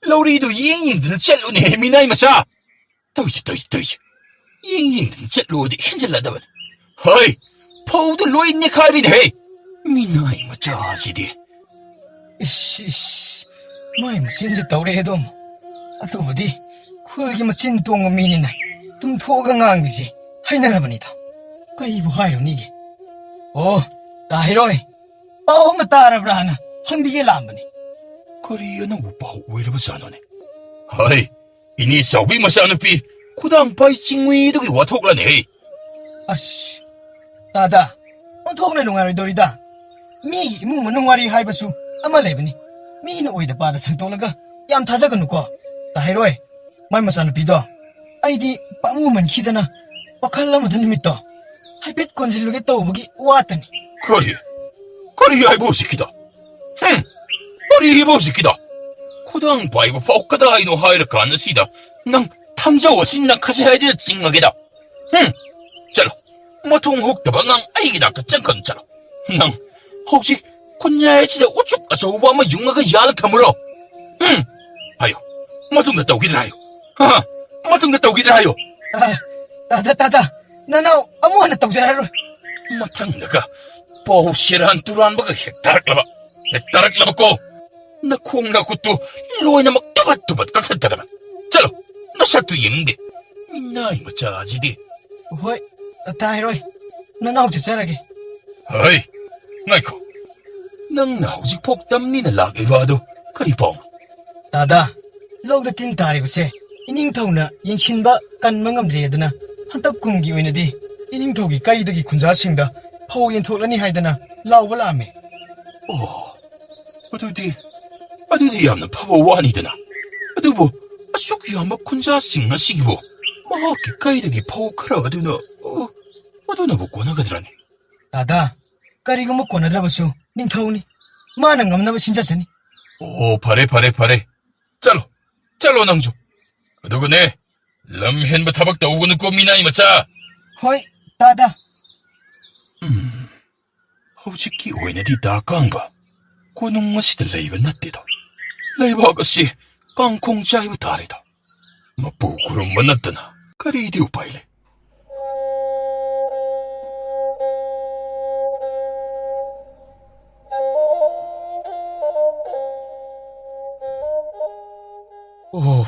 ꯂꯧꯔꯤꯗꯨ ꯌꯦꯡ ꯌꯦꯡꯗꯅ ꯆꯠꯂꯨꯅꯦꯍꯦ, ꯃꯤꯅꯥꯏ ꯃꯆꯥ꯫ ꯇꯧꯏꯁꯦ, ꯇꯧꯏꯁꯦ, ꯇꯧꯏꯁꯦ꯫ ꯌꯦꯡ ꯌꯦꯡꯗꯅ ꯆꯠꯂꯨꯔꯗꯤ ꯍꯦꯟꯖꯜꯂꯗꯕꯅꯤ꯫ ꯍꯩ! ꯐꯧꯗꯨ ꯂꯣꯏ ꯅꯦꯈꯥꯏꯔꯤꯅꯦꯍꯦ꯫ ꯃꯤꯅꯥꯏ ꯃꯆꯥꯁꯤꯗꯤ꯫ ꯏꯁ, ꯏꯁ, ꯃꯥꯏ ꯃꯆꯤꯟꯁꯦ ꯇꯧꯔꯦ ꯑꯗꯨꯝ꯫ ꯑꯗꯨꯕꯨꯗꯤ ꯈꯨꯜꯒꯤ ꯃꯆꯤꯟ ꯇꯣꯡꯕ ꯃꯤꯅꯤꯅ ꯇꯨꯝꯊꯣꯛꯑꯒ ꯉꯥꯡꯕꯤꯁꯦ ꯍꯩꯅꯔꯕꯅꯤꯗ꯫ ꯀꯩꯕꯨ ꯍꯥꯏꯔꯨꯅꯤꯒꯦ? ꯑꯣ, ꯇꯥꯍꯩꯔꯣꯏ, ꯄꯥꯎ ꯑꯃ ꯇꯥꯔꯕ꯭ꯔꯥꯅ ꯍꯪꯕꯤꯒꯦ ꯂꯥꯛꯑꯝꯕꯅꯤ꯫ ꯀꯔꯤ ꯑꯅꯧꯕ ꯄꯥꯎ ꯑꯣꯏꯔꯕꯖꯥꯠꯅꯣꯅꯦ? ꯍꯩ, ꯏꯅꯦ ꯆꯥꯎꯕꯤ ꯃꯆꯥꯅꯨꯄꯤ ꯈꯨꯗꯥꯡ ꯄꯥꯏ ꯆꯤꯡꯉꯨꯏꯗꯨꯒꯤ ꯋꯥꯊꯣꯛꯂꯅꯦꯍꯦ꯫ ꯑꯁ, ꯇꯥꯗ, ꯑꯣꯟꯊꯣꯛꯅ ꯅꯨꯡꯉꯥꯏꯔꯣꯏꯗꯧꯔꯤꯗ꯫ ꯃꯤꯒꯤ ꯏꯃꯨꯡ ꯃꯅꯨꯡ ꯋꯥꯔꯤ ꯍꯥꯏꯕꯁꯨ ꯑꯃ ꯂꯩꯕꯅꯤ꯫ ꯃꯤꯅ ꯑꯣꯏꯗ ꯄꯥꯗ ꯁꯟꯇꯣꯛꯂꯒ ꯌꯥꯝ ꯊꯥꯖꯒꯅꯨꯀꯣ꯫ ꯇꯥꯍꯩꯔꯣꯏ, ꯃꯥꯏ ꯃꯆꯥꯅꯨꯄꯤꯗꯣ ꯑꯩꯗꯤ ꯄꯥꯝꯃꯨꯃꯟꯈꯤꯗꯅ ꯋꯥꯈꯜ ꯑꯃꯗ ꯅꯨꯃꯤꯠꯇꯣ ꯍꯥꯏꯐꯦꯠ ꯀꯣꯟꯁꯤꯜꯂꯨꯒꯦ ꯇꯧꯕꯒꯤ ꯋꯥꯇꯅꯤ꯫ ꯀꯔꯤ? ꯀꯔꯤ ꯍꯥꯏꯕ ꯍꯧꯖꯤꯛꯀꯤꯗꯣ? ꯍꯝ? ꯀꯔꯤ ꯍꯥꯏꯕ ꯍꯧꯖꯤꯛꯀꯤꯗꯣ? ꯈꯨꯗꯥꯡ ꯄꯥꯏꯕ ꯐꯥꯎ ꯀꯗꯥꯏꯅꯣ ꯍꯥꯏꯔ ꯀꯥꯟꯗ ꯁꯤꯗ ꯅꯪ ꯊꯥꯡꯖꯧ ꯑꯁꯤ ꯅꯪ ꯈꯁꯤ ꯍꯥꯏꯗꯨꯅ ꯆꯤꯡꯉꯒꯦꯗ꯫ ꯍꯝ? ꯆꯠꯂꯣ꯫ ꯃꯊꯣꯡ ꯍꯨꯛꯇꯕ ꯑꯉꯥꯡ ꯑꯩꯒꯤ ꯅꯥꯛꯇ ꯆꯪꯒꯅꯨ, ꯆꯠꯂꯣ꯫ ꯅꯪ ꯍꯧꯖꯤꯛ ꯈꯨꯟꯌꯥꯏ ꯑꯁꯤꯗ ꯎꯆꯨꯛ ꯑꯆꯧꯕ ꯑꯃ ꯌꯨꯡꯉꯒ ꯌꯥꯜꯂ ꯊꯝꯃꯨꯔꯣ? ꯎꯝ, ꯍꯥꯏꯌꯣ, ꯃꯇꯨꯡꯗ ꯇꯧꯈꯤꯗ꯭ꯔꯥ ꯍꯥꯏꯌꯣ꯫ ꯍꯥ? ꯃꯇꯨꯡꯗ ꯇꯧꯈꯤꯗ꯭ꯔꯥ ꯍꯥꯏꯌꯣ꯫ ꯑ, ꯇꯥꯗ, ꯇꯥꯗ, ꯅꯅꯥꯎ ꯑꯃꯨꯛ ꯍꯟꯅ ꯇꯧꯖꯔꯔꯣꯏ꯫ ꯃꯊꯪꯗꯒ ꯄꯥꯎ ꯁꯦꯔꯥꯟ ꯇꯨꯔꯥꯟꯕꯒ ꯍꯦꯛ ꯇꯥꯔꯛꯂꯕ, ꯍꯦꯛ ꯇꯥꯔꯛꯂꯕꯀꯣ, ꯅꯈꯣꯡ ꯅꯈꯨꯠꯇꯨ ꯂꯣꯏꯅꯃꯛ ꯇꯨꯕꯠ ꯇꯨꯕꯠ ꯀꯛꯊꯠꯀꯗꯕ꯫ ꯆꯠꯂꯣ, ꯅꯁꯛꯇꯨ ꯌꯦꯡꯅꯤꯡꯗꯦ꯫ ꯃꯤꯅꯥꯏ ꯃꯆꯥꯁꯤꯗꯤ꯫ ꯍꯣꯏ, ꯇꯥꯏꯔꯣꯏ꯫ ꯅꯅꯥꯎ ꯆꯠꯆꯔꯒꯦ꯫ ꯍꯩ, ꯉꯥꯏꯈꯣ꯫ ꯅꯪꯅ ꯍꯧꯖꯤꯛꯐꯥꯎ ꯇꯝꯅꯤꯅ ꯂꯥꯛꯂꯤꯕ ꯑꯗꯨ ꯀꯔꯤ ꯄꯥꯎꯅꯣ? ꯇꯥꯗꯥ, ꯂꯧꯗ ꯇꯤꯟ ꯇꯥꯔꯤꯕꯁꯦ ꯏꯅꯤꯡꯊꯧꯅ ꯌꯦꯡꯁꯤꯟꯕ ꯀꯟꯕ ꯉꯝꯗ꯭ꯔꯦ ꯑꯗꯨꯅ ꯍꯟꯗꯛ ꯀꯨꯝꯒꯤ ꯑꯣꯏꯅꯗꯤ ꯏꯅꯤꯡꯊꯧꯒꯤ ꯀꯩꯗꯒꯤ ꯈꯨꯟꯖꯥꯁꯤꯡꯗ ꯐꯧ ꯌꯦꯟꯊꯣꯛꯂꯅꯤ ꯍꯥꯏꯗꯅ ꯂꯥꯎꯕ ꯂꯥꯛꯑꯝꯃꯦ꯫ ꯑꯣ, ꯑꯗꯨꯗꯤ, ꯑꯗꯨꯗꯤ ꯌꯥꯝꯅ ꯐꯕ ꯋꯥꯅꯤꯗꯅ꯫ ꯑꯗꯨꯕꯨ ꯑꯁꯨꯛ ꯌꯥꯝꯕ ꯈꯨꯟꯖꯥꯁꯤꯡ ꯑꯁꯤꯒꯤꯕꯨ ꯃꯍꯥꯛꯀꯤ ꯀꯩꯗꯒꯤ ꯐꯧ ꯈꯔ ꯑꯗꯨꯅ, ꯑꯣ, ꯑꯗꯨꯅꯕꯨ ꯀꯣꯟꯅꯒꯗ꯭ꯔꯅꯦ? ꯇꯥꯗꯥ, ꯀꯔꯤꯒꯨꯝꯕ ꯀꯣꯟꯅꯗ꯭ꯔꯕꯁꯨ ꯅꯤꯡꯊꯧꯅꯤ꯫ ꯃꯥꯅ ꯉꯝꯅꯕ ꯁꯤꯟꯖꯁꯅꯤ꯫ ꯑꯣ, ꯐꯔꯦ, ꯐꯔꯦ, ꯐꯔꯦ꯫ ꯆꯠꯂꯣ, ꯆꯠꯂꯣ ꯅꯪꯁꯨ꯫ ꯑꯗꯨꯒꯅꯦ, ꯂꯝ ꯍꯦꯟꯕ ꯊꯕꯛ ꯇꯧꯒꯅꯨꯀꯣ, ꯃꯤꯅꯥꯏ ꯃꯆꯥ꯫ ꯍꯣꯏ, ꯇꯥꯗꯥ꯫ ꯎꯝ, ꯍꯧꯖꯤꯛꯀꯤ ꯑꯣꯏꯅꯗꯤ ꯗꯥ ꯀꯥꯡꯕ ꯀꯣꯅꯨꯡ ꯑꯁꯤꯗ ꯂꯩꯕ ꯅꯠꯇꯦꯗꯣ꯫ ꯂꯩꯕꯥꯛ ꯑꯁꯤ ꯀꯥꯡꯈꯣꯡ ꯆꯥꯏꯕ ꯇꯥꯔꯦꯗꯣ꯫ ꯃꯄꯨ ꯈꯨꯔꯨꯝꯕ ꯅꯠꯇꯅ ꯀꯔꯤꯗꯤ ꯎꯄꯥꯏ ꯂꯩ? ꯑꯣ,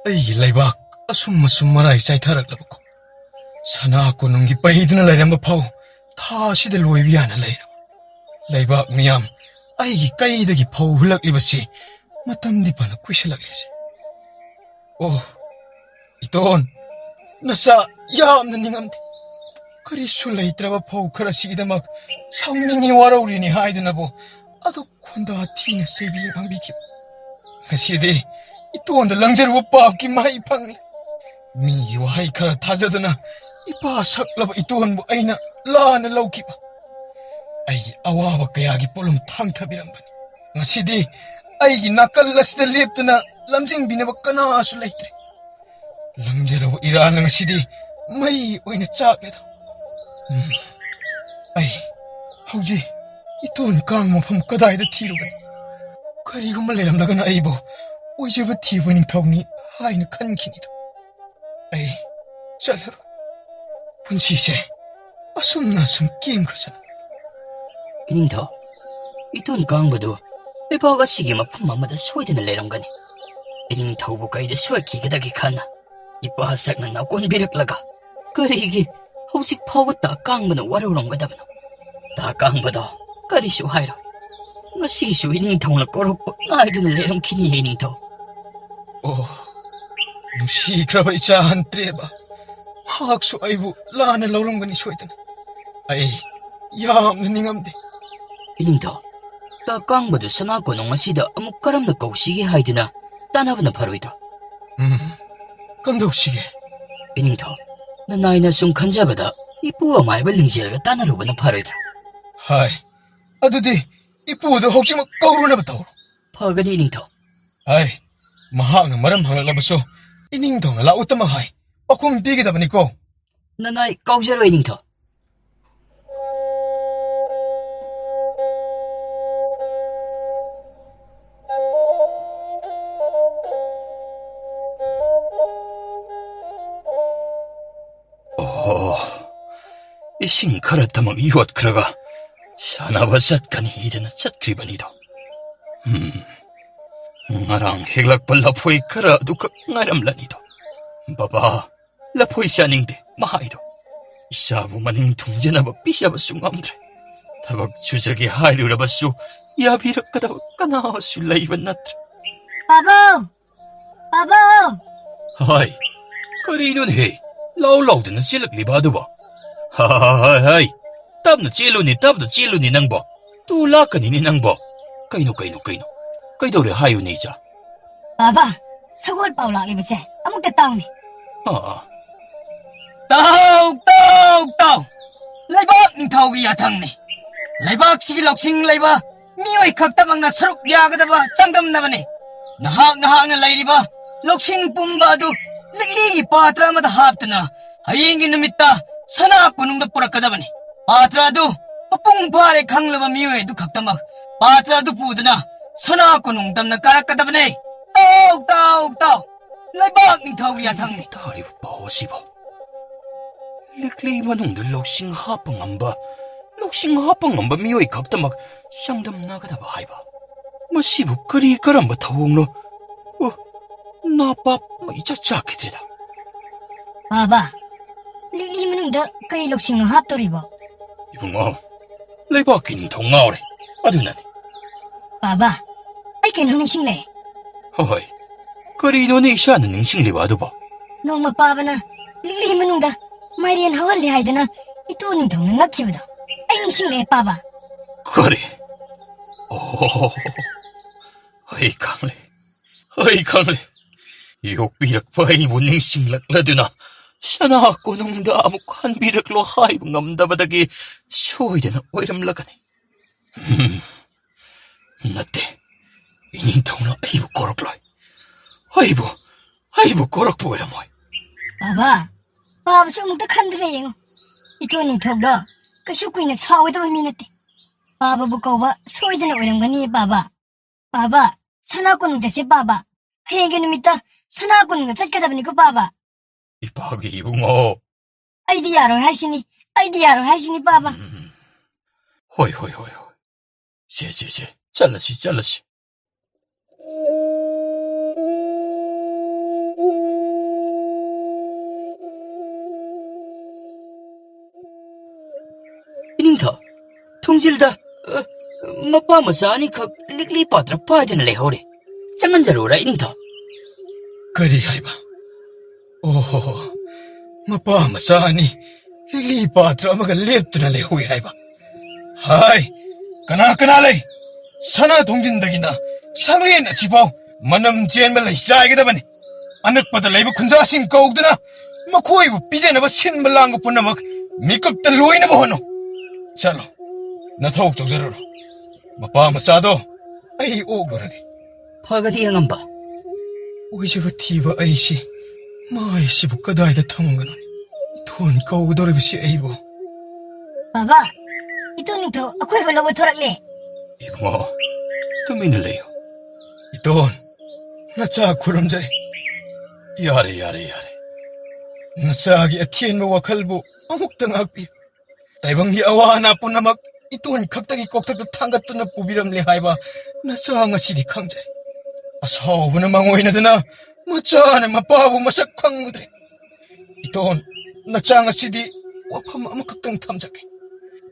ꯑꯩꯒꯤ ꯂꯩꯕꯥꯛ ꯑꯁꯨꯝ ꯑꯁꯨꯝ ꯃꯔꯥꯏ ꯆꯥꯏꯊꯔꯛꯂꯕꯀꯣ꯫ ꯁꯅꯥ ꯀꯣꯅꯨꯡꯒꯤ ꯄꯩꯗꯨꯅ ꯂꯩꯔꯝꯕ ꯐꯥꯎ ꯊꯥ ꯑꯁꯤꯗ ꯂꯣꯏꯕ ꯌꯥꯅ ꯂꯩꯔꯕ꯫ ꯂꯩꯕꯥꯛ ꯃꯤꯌꯥꯝ, ꯑꯩꯒꯤ ꯀꯩꯗꯒꯤ ꯐꯧ ꯍꯨꯜꯂꯛꯂꯤꯕꯁꯤ ꯃꯇꯝꯗꯤ ꯐꯅ ꯀꯨꯏꯁꯜꯂꯛꯂꯦꯁꯦ꯫ ꯑꯣ, ꯏꯇꯣꯟ, ꯅꯆꯥ ꯌꯥꯝꯅ ꯅꯤꯡꯉꯝꯗꯦ꯫ ꯀꯔꯤꯁꯨ ꯂꯩꯇ꯭ꯔꯕ ꯐꯧ ꯈꯔꯁꯤꯒꯤꯗꯃꯛ ꯁꯥꯎꯅꯤꯡꯉꯤ ꯋꯥꯔꯧꯔꯤꯅꯤ ꯍꯥꯏꯗꯨꯅꯕꯨ ꯑꯗꯨꯛ ꯈꯣꯟꯗꯥ ꯊꯤꯅ ꯆꯩꯕꯤ ꯉꯥꯡꯕꯤꯈꯤꯕ꯫ ꯉꯁꯤꯗꯤ ꯏꯇꯣꯟꯗ ꯂꯪꯖꯔꯨꯕ ꯄꯥꯞꯀꯤ ꯃꯍꯩ ꯐꯪꯂꯦ꯫ ꯃꯤꯒꯤ ꯋꯥꯍꯩ ꯈꯔ ꯊꯥꯖꯗꯨꯅ ꯏꯄꯥ ꯁꯛꯂꯕ ꯏꯇꯣꯟꯕꯨ ꯑꯩꯅ ꯂꯥꯟꯅ ꯂꯧꯈꯤꯕ꯫ ꯑꯩꯒꯤ ꯑꯋꯥꯕ ꯀꯌꯥꯒꯤ ꯄꯣꯠꯂꯨꯝ ꯊꯥꯡꯊꯕꯤꯔꯝꯕꯅꯤ꯫ ꯉꯁꯤꯗꯤ ꯑꯩꯒꯤ ꯅꯥꯀꯜ ꯑꯁꯤꯗ ꯂꯦꯞꯇꯨꯅ ꯂꯝꯖꯤꯡꯕꯤꯅꯕ ꯀꯅꯥꯁꯨ ꯂꯩꯇ꯭ꯔꯦ꯫ ꯂꯪꯖꯔꯕ ꯏꯔꯥꯜ ꯑꯁꯤꯗꯤ ꯃꯩ ꯑꯣꯏꯅ ꯆꯥꯛꯂꯦꯗꯣ꯫ ꯎꯝ, ꯑꯩ ꯍꯧꯖꯤꯛ ꯏꯇꯣꯟ ꯀꯥꯡ ꯃꯐꯝ ꯀꯗꯥꯏꯗ ꯊꯤꯔꯨꯒꯅꯤ? ꯀꯔꯤꯒꯨꯝꯕ ꯂꯩꯔꯝꯂꯒꯅ ꯑꯩꯕꯨ ꯑꯣꯏꯖꯕ ꯊꯤꯕ ꯅꯤꯡꯊꯧꯅꯤ ꯍꯥꯏꯅ ꯈꯟꯈꯤꯅꯤꯗꯣ꯫ ꯑꯩ ꯆꯠꯂꯔꯣꯏ꯫ ꯄꯨꯟꯁꯤꯁꯦ ꯑꯁꯨꯝꯅ ꯁꯨꯝ ꯀꯦꯝꯈ꯭ꯔꯁꯅꯨ꯫ ꯏꯅꯤꯡꯊꯧ, ꯏꯇꯣꯟ ꯀꯥꯡꯕꯗꯨ ꯂꯩꯕꯥꯛ ꯑꯁꯤꯒꯤ ꯃꯐꯝ ꯑꯃꯗ ꯁꯣꯏꯗꯅ ꯂꯩꯔꯝꯒꯅꯤ꯫ ꯏꯅꯤꯡꯊꯧꯕꯨ ꯀꯩꯗ ꯁꯣꯏꯈꯤꯒꯗꯒꯦ ꯈꯟꯅ ꯏꯄꯥ ꯁꯛꯅ ꯅꯥꯀꯣꯟꯕꯤꯔꯛꯂꯒ ꯀꯔꯤꯒꯤ ꯍꯧꯖꯤꯛ ꯐꯥꯎꯕ ꯇꯥ ꯀꯥꯡꯕꯅ ꯋꯥꯔꯧꯔꯝꯒꯗꯕꯅꯣ? ꯇꯥ ꯀꯥꯡꯕꯗꯣ ꯀꯔꯤꯁꯨ ꯍꯥꯏꯔꯣꯏ꯫ ꯉꯁꯤꯒꯤꯁꯨ ꯏꯅꯤꯡꯊꯧꯅ ꯀꯧꯔꯛꯄ ꯉꯥꯏꯗꯨꯅ ꯂꯩꯔꯝꯈꯤꯅꯤ, ꯏꯅꯤꯡꯊꯧ꯫ ꯑꯣ, ꯅꯨꯡꯁꯤꯈ꯭ꯔꯕ ꯏꯆꯥ ꯍꯟꯇ꯭ꯔꯦꯕ, ꯃꯍꯥꯛꯁꯨ ꯑꯩꯕꯨ ꯂꯥꯟꯅ ꯂꯧꯔꯝꯒꯅꯤ ꯁꯣꯏꯗꯅ꯫ ꯑꯩ ꯌꯥꯝꯅ ꯅꯤꯡꯉꯝꯗꯦ꯫ ꯏꯅꯤꯡꯊꯧ, ꯇꯥ ꯀꯥꯡꯕꯗꯨ ꯁꯅꯥ ꯀꯣꯅꯨꯡ ꯑꯁꯤꯗ ꯑꯃꯨꯛ ꯀꯔꯝꯅ ꯀꯧꯁꯤꯒꯦ ꯍꯥꯏꯗꯨꯅ ꯇꯥꯟꯅꯕꯅ ꯐꯔꯣꯏꯗ꯭ꯔꯣ? ꯎꯝ, ꯀꯝꯗꯧꯁꯤꯒꯦ? ꯏꯅꯤꯡꯊꯧ, ꯅꯅꯥꯏꯅ ꯁꯨꯝ ꯈꯟꯖꯕꯗ ꯏꯄꯨ ꯑꯃꯥꯏꯕ ꯂꯤꯡꯖꯦꯜꯒ ꯇꯥꯟꯅꯔꯨꯕꯅ ꯐꯔꯣꯏꯗ꯭ꯔꯥ? ꯍꯥꯏ, ꯑꯗꯨꯗꯤ ꯏꯄꯨꯗꯨ ꯍꯧꯖꯤꯛꯃꯛ ꯀꯧꯔꯨꯅꯕ ꯇꯧꯔꯣ꯫ ꯐꯒꯅꯤ, ꯏꯅꯤꯡꯊꯧ꯫ ꯍꯥꯏ, ꯃꯍꯥꯛꯅ ꯃꯔꯝ ꯍꯪꯂꯛꯂꯕꯁꯨ ꯏꯅꯤꯡꯊꯧꯅ ꯂꯥꯛꯎꯇꯃꯛ ꯍꯥꯏ, ꯄꯥꯎꯈꯨꯝ ꯄꯤꯒꯗꯕꯅꯤꯀꯣ꯫ ꯅꯅꯥꯏ ꯀꯥꯎꯖꯔꯣꯏ, ꯏꯅꯤꯡꯊꯧ꯫ ꯑꯣ, ꯏꯁꯤꯡ ꯈꯔꯇꯃꯛ ꯌꯣꯠꯈ꯭ꯔꯒ ꯁꯥꯟꯅꯕ ꯆꯠꯀꯅꯤꯗꯅ ꯆꯠꯈ꯭ꯔꯤꯕꯅꯤꯗꯣ꯫ ꯎꯝ, ꯉꯔꯥꯡ ꯍꯦꯛꯂꯛꯄ ꯂꯐꯣꯏ ꯈꯔ ꯑꯗꯨꯈꯛ ꯉꯥꯏꯔꯝꯂꯅꯤꯗꯣ꯫ ꯕꯕꯥ, ꯂꯐꯣꯏ ꯆꯥꯅꯤꯡꯗꯦ ꯃꯍꯥꯏꯗꯣ꯫ ꯏꯆꯥꯕꯨ ꯃꯅꯤꯡ ꯊꯨꯡꯖꯅꯕ ꯄꯤꯖꯕꯁꯨ ꯉꯝꯗ꯭ꯔꯦ꯫ ꯊꯕꯛ ꯁꯨꯖꯒꯦ ꯍꯥꯏꯔꯨꯔꯕꯁꯨ ꯌꯥꯕꯤꯔꯛꯀꯗꯕ ꯀꯅꯥꯁꯨ ꯂꯩꯕ ꯅꯠꯇ꯭ꯔꯦ꯫ ꯄꯥꯕꯨꯡ! ꯄꯥꯕꯨꯡ! ꯍꯥꯏ, ꯀꯔꯤꯅꯣꯅꯦꯍꯦ? ꯂꯥꯎ ꯂꯥꯎꯗꯅ ꯆꯦꯜꯂꯛꯂꯤꯕ ꯑꯗꯨꯕꯣ? ꯍꯥꯏ, ꯍꯥꯏ, ꯍꯥꯏ, ꯍꯥꯏ, ꯇꯞꯅ ꯆꯦꯜꯂꯨꯅꯦ, ꯇꯞꯅ ꯆꯦꯜꯂꯨꯅꯦ ꯅꯪꯕꯣ꯫ ꯇꯨ ꯂꯥꯛꯀꯅꯤꯅꯦ ꯅꯪꯕꯣ꯫ ꯀꯩꯅꯣ, ꯀꯩꯅꯣ, ꯀꯩꯅꯣ? ꯀꯩꯗꯧꯔꯦ ꯍꯥꯏꯌꯨꯅꯦ, ꯏꯆꯥ? ꯕꯥꯕꯥ, ꯁꯒꯣꯜ ꯄꯥꯎ ꯂꯥꯛꯂꯤꯕꯁꯦ ꯑꯃꯨꯛꯇ ꯇꯥꯎꯅꯦ꯫ ꯑꯥ, ꯑꯥ꯫ ꯇꯥꯎ, ꯇꯥꯎ, ꯇꯥꯎ! ꯂꯩꯕꯥꯛ ꯅꯤꯡꯊꯧꯒꯤ ꯌꯥꯊꯪꯅꯤ꯫ ꯂꯩꯕꯥꯛꯁꯤꯒꯤ ꯂꯧꯁꯤꯡ ꯂꯩꯕ ꯃꯤꯑꯣꯏ ꯈꯛꯇꯃꯛꯅ ꯁꯔꯨꯛ ꯌꯥꯒꯗꯕ ꯆꯥꯡꯗꯝꯅꯕꯅꯤ꯫ ꯅꯍꯥꯛ ꯅꯍꯥꯛꯅ ꯂꯩꯔꯤꯕ ꯂꯧꯁꯤꯡ ꯄꯨꯝꯕ ꯑꯗꯨ ꯂꯤꯛꯂꯤꯒꯤ ꯄꯥꯇ꯭ꯔ ꯑꯃꯗ ꯍꯥꯞꯇꯨꯅ ꯍꯌꯦꯡꯒꯤ ꯅꯨꯃꯤꯠꯇ ꯁꯅꯥ ꯀꯣꯅꯨꯡꯗ ꯄꯨꯔꯛꯀꯗꯕꯅꯤ꯫ ꯄꯥꯇ꯭ꯔ ꯑꯗꯨ ꯃꯄꯨꯡ ꯐꯥꯔꯦ ꯈꯪꯂꯕ ꯃꯤꯑꯣꯏ ꯑꯗꯨ ꯈꯛꯇꯃꯛ ꯄꯥꯇ꯭ꯔ ꯑꯗꯨ ꯄꯨꯗꯨꯅ ꯁꯅꯥ ꯀꯣꯅꯨꯡ ꯇꯝꯅ ꯀꯥꯔꯛꯀꯗꯕꯅꯦ꯫ ꯇꯥꯎ, ꯇꯥꯎ, ꯇꯥꯎ! ꯂꯩꯕꯥꯛ ꯅꯤꯡꯊꯧꯒꯤ ꯌꯥꯊꯪꯅꯤ꯫ ꯇꯥꯔꯤꯕ ꯄꯥꯎ ꯑꯁꯤꯕꯨ? ꯂꯤꯛꯂꯤ ꯃꯅꯨꯡꯗ ꯂꯧꯁꯤꯡ ꯍꯥꯞꯄ ꯉꯝꯕ, ꯂꯧꯁꯤꯡ ꯍꯥꯞꯄ ꯉꯝꯕ ꯃꯤꯑꯣꯏ ꯈꯛꯇꯃꯛ ꯆꯥꯡꯗꯝꯅꯒꯗꯕ ꯍꯥꯏꯕ? ꯃꯁꯤꯕꯨ ꯀꯔꯤ ꯀꯔꯝꯕ ꯊꯧꯑꯣꯡꯅꯣ? ꯑꯣ, ꯅꯥꯄꯥꯞ ꯃꯩ ꯏꯆꯥ ꯆꯥꯛꯈꯤꯗ꯭ꯔꯦꯗ꯫ ꯄꯥꯕ, ꯂꯤꯛꯂꯤ ꯃꯅꯨꯡꯗ ꯀꯔꯤ ꯂꯧꯁꯤꯡꯅꯣ ꯍꯥꯞꯇꯣꯔꯤꯕꯣ? ꯏꯕꯨꯡꯉꯣ, ꯂꯩꯕꯥꯛꯀꯤ ꯅꯤꯡꯊꯧ ꯉꯥꯎꯔꯦ, ꯑꯗꯨꯅꯅꯤ꯫ ꯄꯥꯕ, ꯑꯩ ꯀꯩꯅꯣꯝ ꯅꯤꯡꯁꯤꯡꯂꯛꯑꯦ꯫ ꯍꯣꯏ, ꯀꯔꯤꯅꯣꯅꯦ ꯏꯁꯥꯅ ꯅꯤꯡꯁꯤꯡꯂꯤꯕ ꯑꯗꯨꯕꯣ? ꯅꯣꯡꯃ ꯄꯥꯕꯅ ꯂꯤꯛꯂꯤ ꯃꯅꯨꯡꯗ ꯃꯥꯏꯔꯦꯟ ꯍꯧꯍꯜꯂꯤ ꯍꯥꯏꯗꯅ ꯏꯇꯣ ꯅꯤꯡꯊꯧꯅ ꯉꯛꯈꯤꯕꯗꯣ ꯑꯩ ꯅꯤꯡꯁꯤꯡꯂꯛꯑꯦ, ꯄꯥꯕ꯫ ꯀꯔꯤ? ꯑꯣ, ꯑꯩ ꯈꯪꯂꯦ, ꯑꯩ ꯈꯪꯂꯦ꯫ ꯌꯣꯛꯄꯤꯔꯛꯄ ꯑꯩꯕꯨ ꯅꯤꯡꯁꯤꯡꯂꯛꯂꯗꯨꯅ ꯁꯅꯥ ꯀꯣꯅꯨꯡꯗ ꯑꯃꯨꯛ ꯍꯟꯕꯤꯔꯛꯂꯣ ꯍꯥꯏꯕ ꯉꯝꯗꯕꯗꯒꯤ ꯁꯣꯏꯗꯅ ꯑꯣꯏꯔꯝꯂꯒꯅꯤ꯫ ꯎꯝ, ꯅꯠꯇꯦ, ꯏꯅꯤꯡꯊꯧꯅ ꯑꯩꯕꯨ ꯀꯧꯔꯛꯂꯣꯏ꯫ ꯑꯩꯕꯨ, ꯑꯩꯕꯨ ꯀꯧꯔꯛꯄ ꯑꯣꯏꯔꯝꯃꯣꯏ꯫ ꯄꯥꯕ, ꯄꯥꯕꯁꯨ ꯑꯃꯨꯛꯇ ꯈꯟꯗꯨꯅ ꯌꯦꯡꯉꯨ꯫ ꯏꯇꯣ ꯅꯤꯡꯊꯧꯗꯣ ꯀꯩꯁꯨ ꯀꯨꯏꯅ ꯁꯥꯎꯒꯗꯕ ꯃꯤ ꯅꯠꯇꯦ꯫ ꯄꯥꯕꯕꯨ ꯀꯧꯕ ꯁꯣꯏꯗꯅ ꯑꯣꯏꯔꯝꯒꯅꯤ, ꯄꯥꯕ꯫ ꯄꯥꯕ, ꯁꯅꯥ ꯀꯣꯅꯨꯡ ꯆꯠꯁꯦ, ꯄꯥꯕ꯫ ꯍꯌꯦꯡꯒꯤ ꯅꯨꯃꯤꯠꯇ ꯁꯅꯥ ꯀꯣꯅꯨꯡꯗ ꯆꯠꯀꯗꯕꯅꯤꯀꯣ, ꯄꯥꯕ꯫ ꯏꯄꯥꯒꯤ ꯏꯕꯨꯡꯉꯣ꯫ ꯑꯩꯗꯤ ꯌꯥꯔꯣꯏ ꯍꯥꯏꯁꯤꯅꯤ, ꯑꯩꯗꯤ ꯌꯥꯔꯣꯏ ꯍꯥꯏꯁꯤꯅꯤ, ꯄꯥꯕ꯫ ꯎꯝ꯫ ꯍꯣꯏ, ꯍꯣꯏ, ꯍꯣꯏ, ꯍꯣꯏ꯫ ꯁꯦ, ꯁꯦ, ꯁꯦ, ꯆꯠꯂꯁꯤ, ꯆꯠꯂꯁꯤ꯫ ꯏꯅꯤꯡꯊꯧ, ꯊꯣꯡꯖꯤꯜꯗ, ꯑ, ꯃꯄꯥ ꯃꯆꯥ ꯑꯅꯤꯈꯛ ꯂꯤꯛꯂꯤ ꯄꯥꯇ꯭ꯔ ꯄꯥꯏꯗꯨꯅ ꯂꯩꯍꯧꯔꯦ꯫ ꯆꯪꯍꯟꯖꯔꯨꯔꯥ, ꯏꯅꯤꯡꯊꯧ? ꯀꯔꯤ ꯍꯥꯏꯕ? ꯑꯣꯍꯣ, ꯃꯄꯥ ꯃꯆꯥ ꯑꯅꯤ ꯂꯤꯛꯂꯤ ꯄꯥꯇ꯭ꯔ ꯑꯃꯒ ꯂꯦꯞꯇꯨꯅ ꯂꯩꯍꯧꯏ ꯍꯥꯏꯕ? ꯍꯥꯏ, ꯀꯅꯥ ꯀꯅꯥ ꯂꯩ? ꯁꯅꯥ ꯊꯣꯡꯖꯤꯟꯗꯒꯤꯅ ꯁꯪꯂꯦꯟ ꯑꯁꯤꯐꯥꯎ ꯃꯅꯝ ꯆꯦꯟꯕ ꯂꯩ ꯆꯥꯏꯒꯗꯕꯅꯤ꯫ ꯑꯅꯛꯄꯗ ꯂꯩꯕ ꯈꯨꯟꯖꯥꯁꯤꯡ ꯀꯧꯗꯨꯅ ꯃꯈꯣꯏꯕꯨ ꯄꯤꯖꯅꯕ ꯁꯤꯟꯕ ꯂꯥꯡꯕ ꯄꯨꯝꯅꯃꯛ ꯃꯤꯀꯨꯞꯇ ꯂꯣꯏꯅꯕ ꯍꯣꯠꯅꯧ꯫ ꯆꯠꯂꯣ, ꯅꯊꯧ ꯇꯧꯖꯔꯨꯔꯣ꯫ ꯃꯄꯥ ꯃꯆꯥꯗꯣ ꯑꯩ ꯑꯣꯛꯂꯨꯔꯒꯦ꯫ ꯐꯒꯗꯤ ꯑꯉꯝꯕ꯫ ꯑꯣꯏꯖꯕ ꯊꯤꯕ ꯑꯩꯁꯤ ꯃꯥꯏꯁꯤꯕꯨ ꯀꯗꯥꯏꯗ ꯊꯝꯒꯅꯣ? ꯏꯊꯣꯟ ꯀꯧꯒꯗꯧꯔꯤꯕꯁꯤ ꯑꯩꯕꯨ꯫ ꯕꯥꯕꯥ, ꯏꯇꯨ ꯅꯤꯡꯊꯧ ꯑꯀꯣꯏꯕ ꯂꯧꯕ ꯊꯣꯔꯛꯂꯦ꯫ ꯏꯕꯨꯡꯉꯣ, ꯇꯨꯃꯤꯟꯅ ꯂꯩꯌꯨ꯫ ꯏꯇꯣꯟ, ꯅꯆꯥ ꯈꯨꯔꯨꯝꯖꯔꯤ꯫ ꯌꯥꯔꯦ, ꯌꯥꯔꯦ, ꯌꯥꯔꯦ꯫ ꯅꯆꯥꯒꯤ ꯑꯊꯦꯟꯕ ꯋꯥꯈꯜꯕꯨ ꯑꯃꯨꯛꯇ ꯉꯥꯛꯄꯤꯌꯨ꯫ ꯇꯥꯏꯕꯪꯒꯤ ꯑꯋꯥ ꯑꯅꯥ ꯄꯨꯝꯅꯃꯛ ꯏꯇꯣꯟ ꯈꯛꯇꯒꯤ ꯀꯣꯛꯊꯛꯇ ꯊꯥꯡꯒꯠꯇꯨꯅ ꯄꯨꯕꯤꯔꯝꯂꯦ ꯍꯥꯏꯕ ꯅꯆꯥ ꯉꯁꯤꯗꯤ ꯈꯪꯖꯔꯦ꯫ ꯑꯁꯥꯎꯕꯅ ꯃꯥꯡꯑꯣꯏꯅꯗꯨꯅ ꯃꯆꯥꯅ ꯃꯄꯥꯕꯨ ꯃꯁꯛ ꯈꯪꯂꯨꯗ꯭ꯔꯦ꯫ ꯏꯇꯣꯟ, ꯅꯆꯥ ꯉꯁꯤꯗꯤ ꯋꯥꯐꯝ ꯑꯃꯈꯛꯇꯪ ꯊꯝꯖꯒꯦ꯫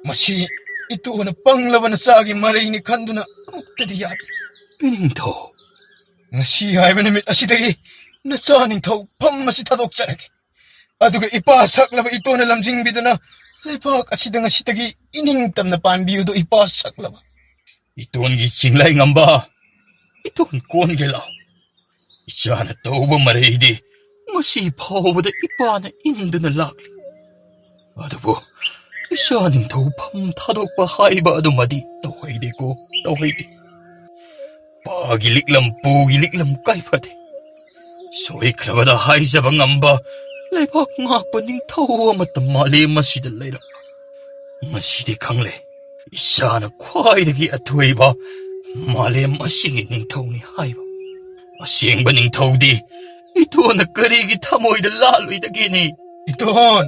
ꯃꯁꯤ ꯏꯇꯣꯟꯅ ꯄꯪꯂꯕ ꯅꯆꯥꯒꯤ ꯃꯔꯩꯅꯤ ꯈꯟꯗꯨꯅ ꯑꯃꯨꯛꯇꯗꯤ ꯌꯥꯕꯤꯌꯨ꯫ ꯏꯅꯤꯡꯊꯧ꯫ ꯉꯁꯤ ꯍꯥꯏꯕ ꯅꯨꯃꯤꯠ ꯑꯁꯤꯗꯒꯤ ꯅꯆꯥ ꯅꯤꯡꯊꯧ ꯐꯝ ꯑꯁꯤ ꯊꯥꯗꯣꯛꯆꯔꯒꯦ꯫ ꯑꯗꯨꯒ ꯏꯄꯥ ꯁꯛꯂꯕ ꯏꯇꯣꯟꯅ ꯂꯝꯖꯤꯡꯕꯤꯗꯨꯅ ꯂꯩꯕꯥꯛ ꯑꯁꯤꯗ ꯉꯁꯤꯗꯒꯤ ꯏꯅꯤꯡꯇꯝꯅ ꯄꯥꯟꯕꯤꯌꯨꯗꯣ ꯏꯄꯥ ꯁꯛꯂꯕ꯫ ꯏꯇꯣꯟꯒꯤ ꯆꯤꯡꯂꯩ ꯉꯝꯕ, ꯏꯇꯣꯟ ꯀꯣꯟꯒꯦ ꯂꯥꯎ꯫ ꯏꯆꯥꯅ ꯇꯧꯕ ꯃꯔꯩꯗꯤ ꯉꯁꯤ ꯐꯥꯎꯕꯗ ꯏꯄꯥꯅ ꯏꯟꯗꯨꯅ ꯂꯥꯛꯂꯤ꯫ ꯑꯗꯨꯕꯨ ꯏꯆꯥ ꯅꯤꯡꯊꯧ ꯐꯝ ꯊꯥꯗꯣꯛꯄ ꯍꯥꯏꯕ ꯑꯗꯨꯃꯗꯤ ꯇꯧꯍꯩꯗꯦꯀꯣ, ꯇꯧꯍꯩꯗꯦ꯫ ꯄꯥꯒꯤ ꯂꯤꯛꯂꯝ ꯄꯨꯒꯤ ꯂꯤꯛꯂꯝ ꯀꯥꯏꯐꯗꯦ꯫ ꯁꯣꯏꯈ꯭ꯔꯕꯗ ꯍꯥꯏꯖꯕ ꯉꯝꯕ ꯂꯩꯕꯥꯛ ꯉꯥꯛꯄ ꯅꯤꯡꯊꯧ ꯑꯃꯠꯇ ꯃꯥꯂꯦꯝ ꯑꯁꯤꯗ ꯂꯩꯔꯝꯂꯣꯏ꯫ ꯉꯁꯤꯗꯤ ꯈꯪꯂꯦ, ꯏꯁꯥꯅ ꯈ꯭ꯋꯥꯏꯗꯒꯤ ꯑꯊꯣꯏꯕ ꯃꯥꯂꯦꯝ ꯑꯁꯤꯒꯤ ꯅꯤꯡꯊꯧꯅꯤ ꯍꯥꯏꯕ꯫ ꯑꯁꯦꯡꯕ ꯅꯤꯡꯊꯧꯗꯤ ꯏꯇꯣꯟꯅ ꯀꯔꯤꯒꯤ ꯊꯃꯣꯏꯗ ꯂꯥꯜꯂꯣꯏꯗꯒꯦꯅꯦ? ꯏꯇꯣꯟ!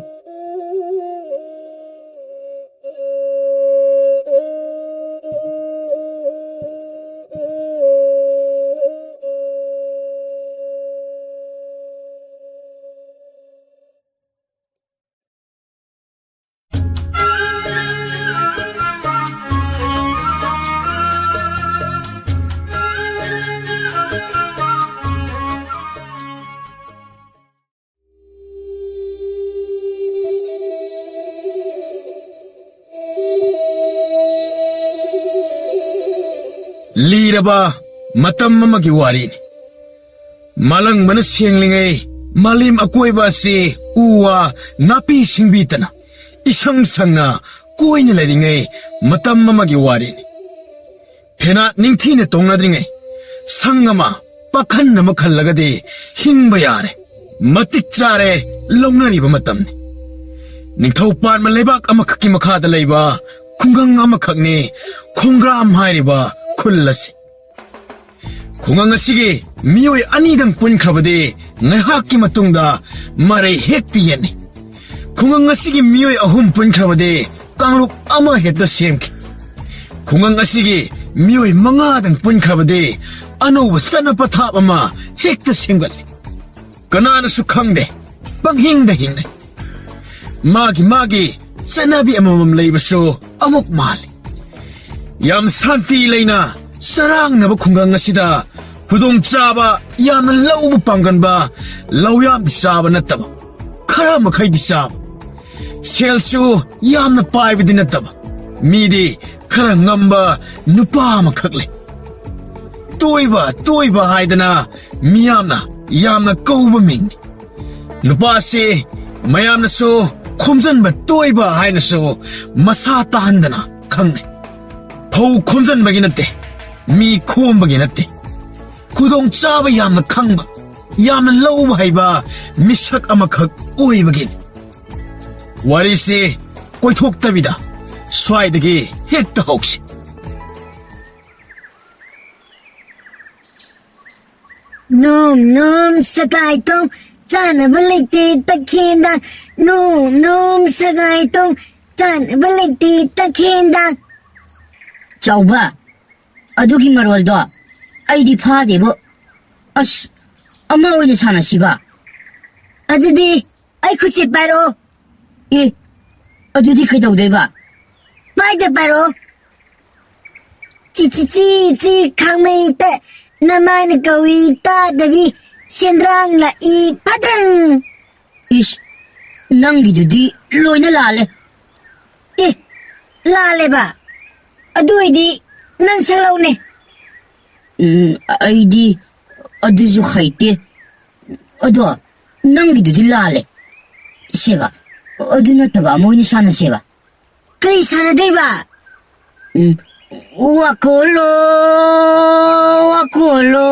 ꯂꯤꯔꯕ ꯃꯇꯝ ꯑꯃꯒꯤ ꯋꯥꯔꯤꯅꯤ꯫ ꯃꯥꯂꯪꯕꯅ ꯁꯦꯡꯂꯤꯉꯩ, ꯃꯥꯂꯦꯝ ꯑꯀꯣꯏꯕ ꯑꯁꯤ ꯎ ꯋꯥ, ꯅꯥꯄꯤ ꯁꯤꯡꯕꯤꯇꯅ ꯏꯁꯪ ꯁꯪꯅ ꯀꯣꯏꯅ ꯂꯩꯔꯤꯉꯩ ꯃꯇꯝ ꯑꯃꯒꯤ ꯋꯥꯔꯤꯅꯤ꯫ ꯐꯦꯅꯥꯠ ꯅꯤꯡꯊꯤꯅ ꯇꯣꯡꯅꯗ꯭ꯔꯤꯉꯩ, ꯁꯪ ꯑꯃ, ꯄꯥꯈꯟ ꯑꯃ ꯈꯜꯂꯒꯗꯤ ꯍꯤꯡꯕ ꯌꯥꯔꯦ, ꯃꯇꯤꯛ ꯆꯥꯔꯦ ꯂꯧꯅꯔꯤꯕ ꯃꯇꯝꯅꯤ꯫ ꯅꯤꯡꯊꯧ ꯄꯥꯟꯕ ꯂꯩꯕꯥꯛ ꯑꯃꯈꯛꯀꯤ ꯃꯈꯥꯗ ꯂꯩꯕ ꯈꯨꯡꯒꯪ ꯑꯃꯈꯛꯅꯤ ꯈꯣꯡꯒ꯭ꯔꯥꯝ ꯍꯥꯏꯔꯤꯕ ꯈꯨꯜ ꯑꯁꯤ꯫ ꯈꯨꯡꯒꯪ ꯑꯁꯤꯒꯤ ꯃꯤꯑꯣꯏ ꯑꯅꯤꯗꯪ ꯄꯨꯟꯈ꯭ꯔꯕꯗꯤ ꯉꯥꯏꯍꯥꯛꯀꯤ ꯃꯇꯨꯡꯗ ꯃꯔꯩ ꯍꯦꯛꯇ ꯌꯦꯠꯅꯩ꯫ ꯈꯨꯡꯒꯪ ꯑꯁꯤꯒꯤ ꯃꯤꯑꯣꯏ ꯑꯍꯨꯝ ꯄꯨꯟꯈ꯭ꯔꯕꯗꯤ ꯀꯥꯡꯂꯨꯞ ꯑꯃ ꯍꯦꯛꯇ ꯁꯦꯝꯈꯤ꯫ ꯈꯨꯡꯒꯪ ꯑꯁꯤꯒꯤ ꯃꯤꯑꯣꯏ ꯃꯉꯥꯗꯪ ꯄꯨꯟꯈ꯭ꯔꯕꯗꯤ ꯑꯅꯧꯕ ꯆꯠꯅ ꯄꯊꯥꯞ ꯑꯃ ꯍꯦꯛꯇ ꯁꯦꯝꯒꯠꯂꯤ꯫ ꯀꯅꯥꯅꯁꯨ ꯈꯪꯗꯦ, ꯄꯪꯍꯤꯡꯗ ꯍꯤꯡꯅꯩ꯫ ꯃꯥꯒꯤ ꯃꯥꯒꯤ ꯆꯠꯅꯕꯤ ꯑꯃꯃꯝ ꯂꯩꯕꯁꯨ ꯑꯃꯨꯛ ꯃꯥꯜꯂꯤ꯫ ꯌꯥꯝ ꯁꯥꯟꯇꯤ ꯂꯩꯅ ꯆꯔꯥꯡꯅꯕ ꯈꯨꯡꯒꯪ ꯑꯁꯤꯗ ꯈꯨꯗꯣꯡꯆꯥꯕ ꯌꯥꯝꯅ ꯂꯧꯕ ꯄꯥꯡꯒꯟꯕ ꯂꯧꯌꯥꯝꯗꯤ ꯆꯥꯕ ꯅꯠꯇꯕ, ꯈꯔ ꯃꯈꯩꯗꯤ ꯆꯥꯕ, ꯁꯦꯜꯁꯨ ꯌꯥꯝꯅ ꯄꯥꯏꯕꯗꯤ ꯅꯠꯇꯕ, ꯃꯤꯗꯤ ꯈꯔ ꯉꯝꯕ ꯅꯨꯄꯥ ꯑꯃꯈꯛ ꯂꯩ꯫ ꯇꯣꯏꯕ, ꯇꯣꯏꯕ ꯍꯥꯏꯗꯅ ꯃꯤꯌꯥꯝꯅ ꯌꯥꯝꯅ ꯀꯧꯕ ꯃꯤꯡꯅꯤ꯫ ꯅꯨꯄꯥꯁꯤ ꯃꯌꯥꯝꯅꯁꯨ ꯈꯣꯝꯖꯟꯕ ꯇꯣꯏꯕ ꯍꯥꯏꯅꯁꯨ ꯃꯁꯥ ꯇꯥꯍꯟꯗꯅ ꯈꯪꯅꯩ꯫ ꯐꯧ ꯈꯣꯝꯖꯟꯕꯒꯤ ꯅꯠꯇꯦ, ꯃꯤ ꯈꯣꯝꯕꯒꯤ ꯅꯠꯇꯦ, ꯈꯨꯗꯣꯡꯆꯥꯕ ꯌꯥꯝꯅ ꯈꯪꯕ, ꯌꯥꯝꯅ ꯂꯧꯕ ꯍꯩꯕ ꯃꯤꯁꯛ ꯑꯃꯈꯛ ꯑꯣꯏꯕꯒꯤꯅꯤ꯫ ꯋꯥꯔꯤꯁꯤ ꯀꯣꯏꯊꯣꯛꯇꯕꯤꯗ ꯁ꯭ꯋꯥꯏꯗꯒꯤ ꯍꯦꯛꯇ ꯍꯧꯁꯤ꯫ ꯅꯣꯝ ꯅꯣꯝ ꯁꯒꯥꯏ ꯇꯣꯡ, ꯆꯥꯅꯕ ꯂꯩꯇꯦ ꯇꯈꯦꯟꯗ꯫ ꯅꯣꯝ ꯅꯣꯝ ꯁꯒꯥꯏ ꯇꯣꯡ, ꯆꯥꯅꯕ ꯂꯩꯇꯦ ꯇꯈꯦꯟꯗ꯫ ꯆꯥꯎꯕ, ꯑꯗꯨꯒꯤ ꯃꯔꯣꯜꯗꯣ ꯑꯩꯗꯤ ꯐꯥꯗꯦꯕꯨ꯫ ꯑꯁ, ꯑꯃ ꯑꯣꯏꯅ ꯁꯥꯟꯅꯁꯤꯕ꯫ ꯑꯗꯨꯗꯤ ꯑꯩ ꯈꯨꯠꯁꯦ ꯄꯥꯏꯔꯛꯑꯣ꯫ ꯑꯦ, ꯑꯗꯨꯗꯤ ꯀꯩꯗꯧꯗꯣꯏꯕ? ꯄꯥꯏꯗ ꯄꯥꯏꯔꯛꯑꯣ꯫ ꯆꯤ ꯆꯤ ꯆꯤ ꯆꯤ ꯈꯥꯡꯃꯩꯇ, ꯅꯃꯥꯏꯅ ꯀꯧꯏ ꯇꯥꯗꯕꯤ, ꯁꯦꯟꯗ꯭ꯔꯥꯡ ꯂꯥꯛꯏ ꯐꯗ꯭ꯔꯪ꯫ ꯏꯁ, ꯅꯪꯒꯤꯗꯨꯗꯤ ꯂꯣꯏꯅ ꯂꯥꯜꯂꯦ꯫ ꯑꯦ, ꯂꯥꯜꯂꯦꯕ? ꯑꯗꯨ ꯑꯣꯏꯗꯤ ꯅꯪ ꯁꯛꯂꯛꯎꯅꯦ꯫ ꯎꯝ, ꯑꯩꯗꯤ ꯑꯗꯨꯁꯨ ꯍꯩꯇꯦ꯫ ꯑꯗꯣ ꯅꯪꯒꯤꯗꯨꯗꯤ ꯂꯥꯜꯂꯦ꯫ ꯁꯦꯕ, ꯑꯗꯨ ꯅꯠꯇꯕ ꯑꯃ ꯑꯣꯏꯅ ꯁꯥꯟꯅꯁꯦꯕ꯫ ꯀꯔꯤ ꯁꯥꯟꯅꯗꯣꯏꯕ? ꯎꯝ, ꯋꯥꯀꯣꯜꯂꯣ, ꯋꯥꯀꯣꯜꯂꯣ,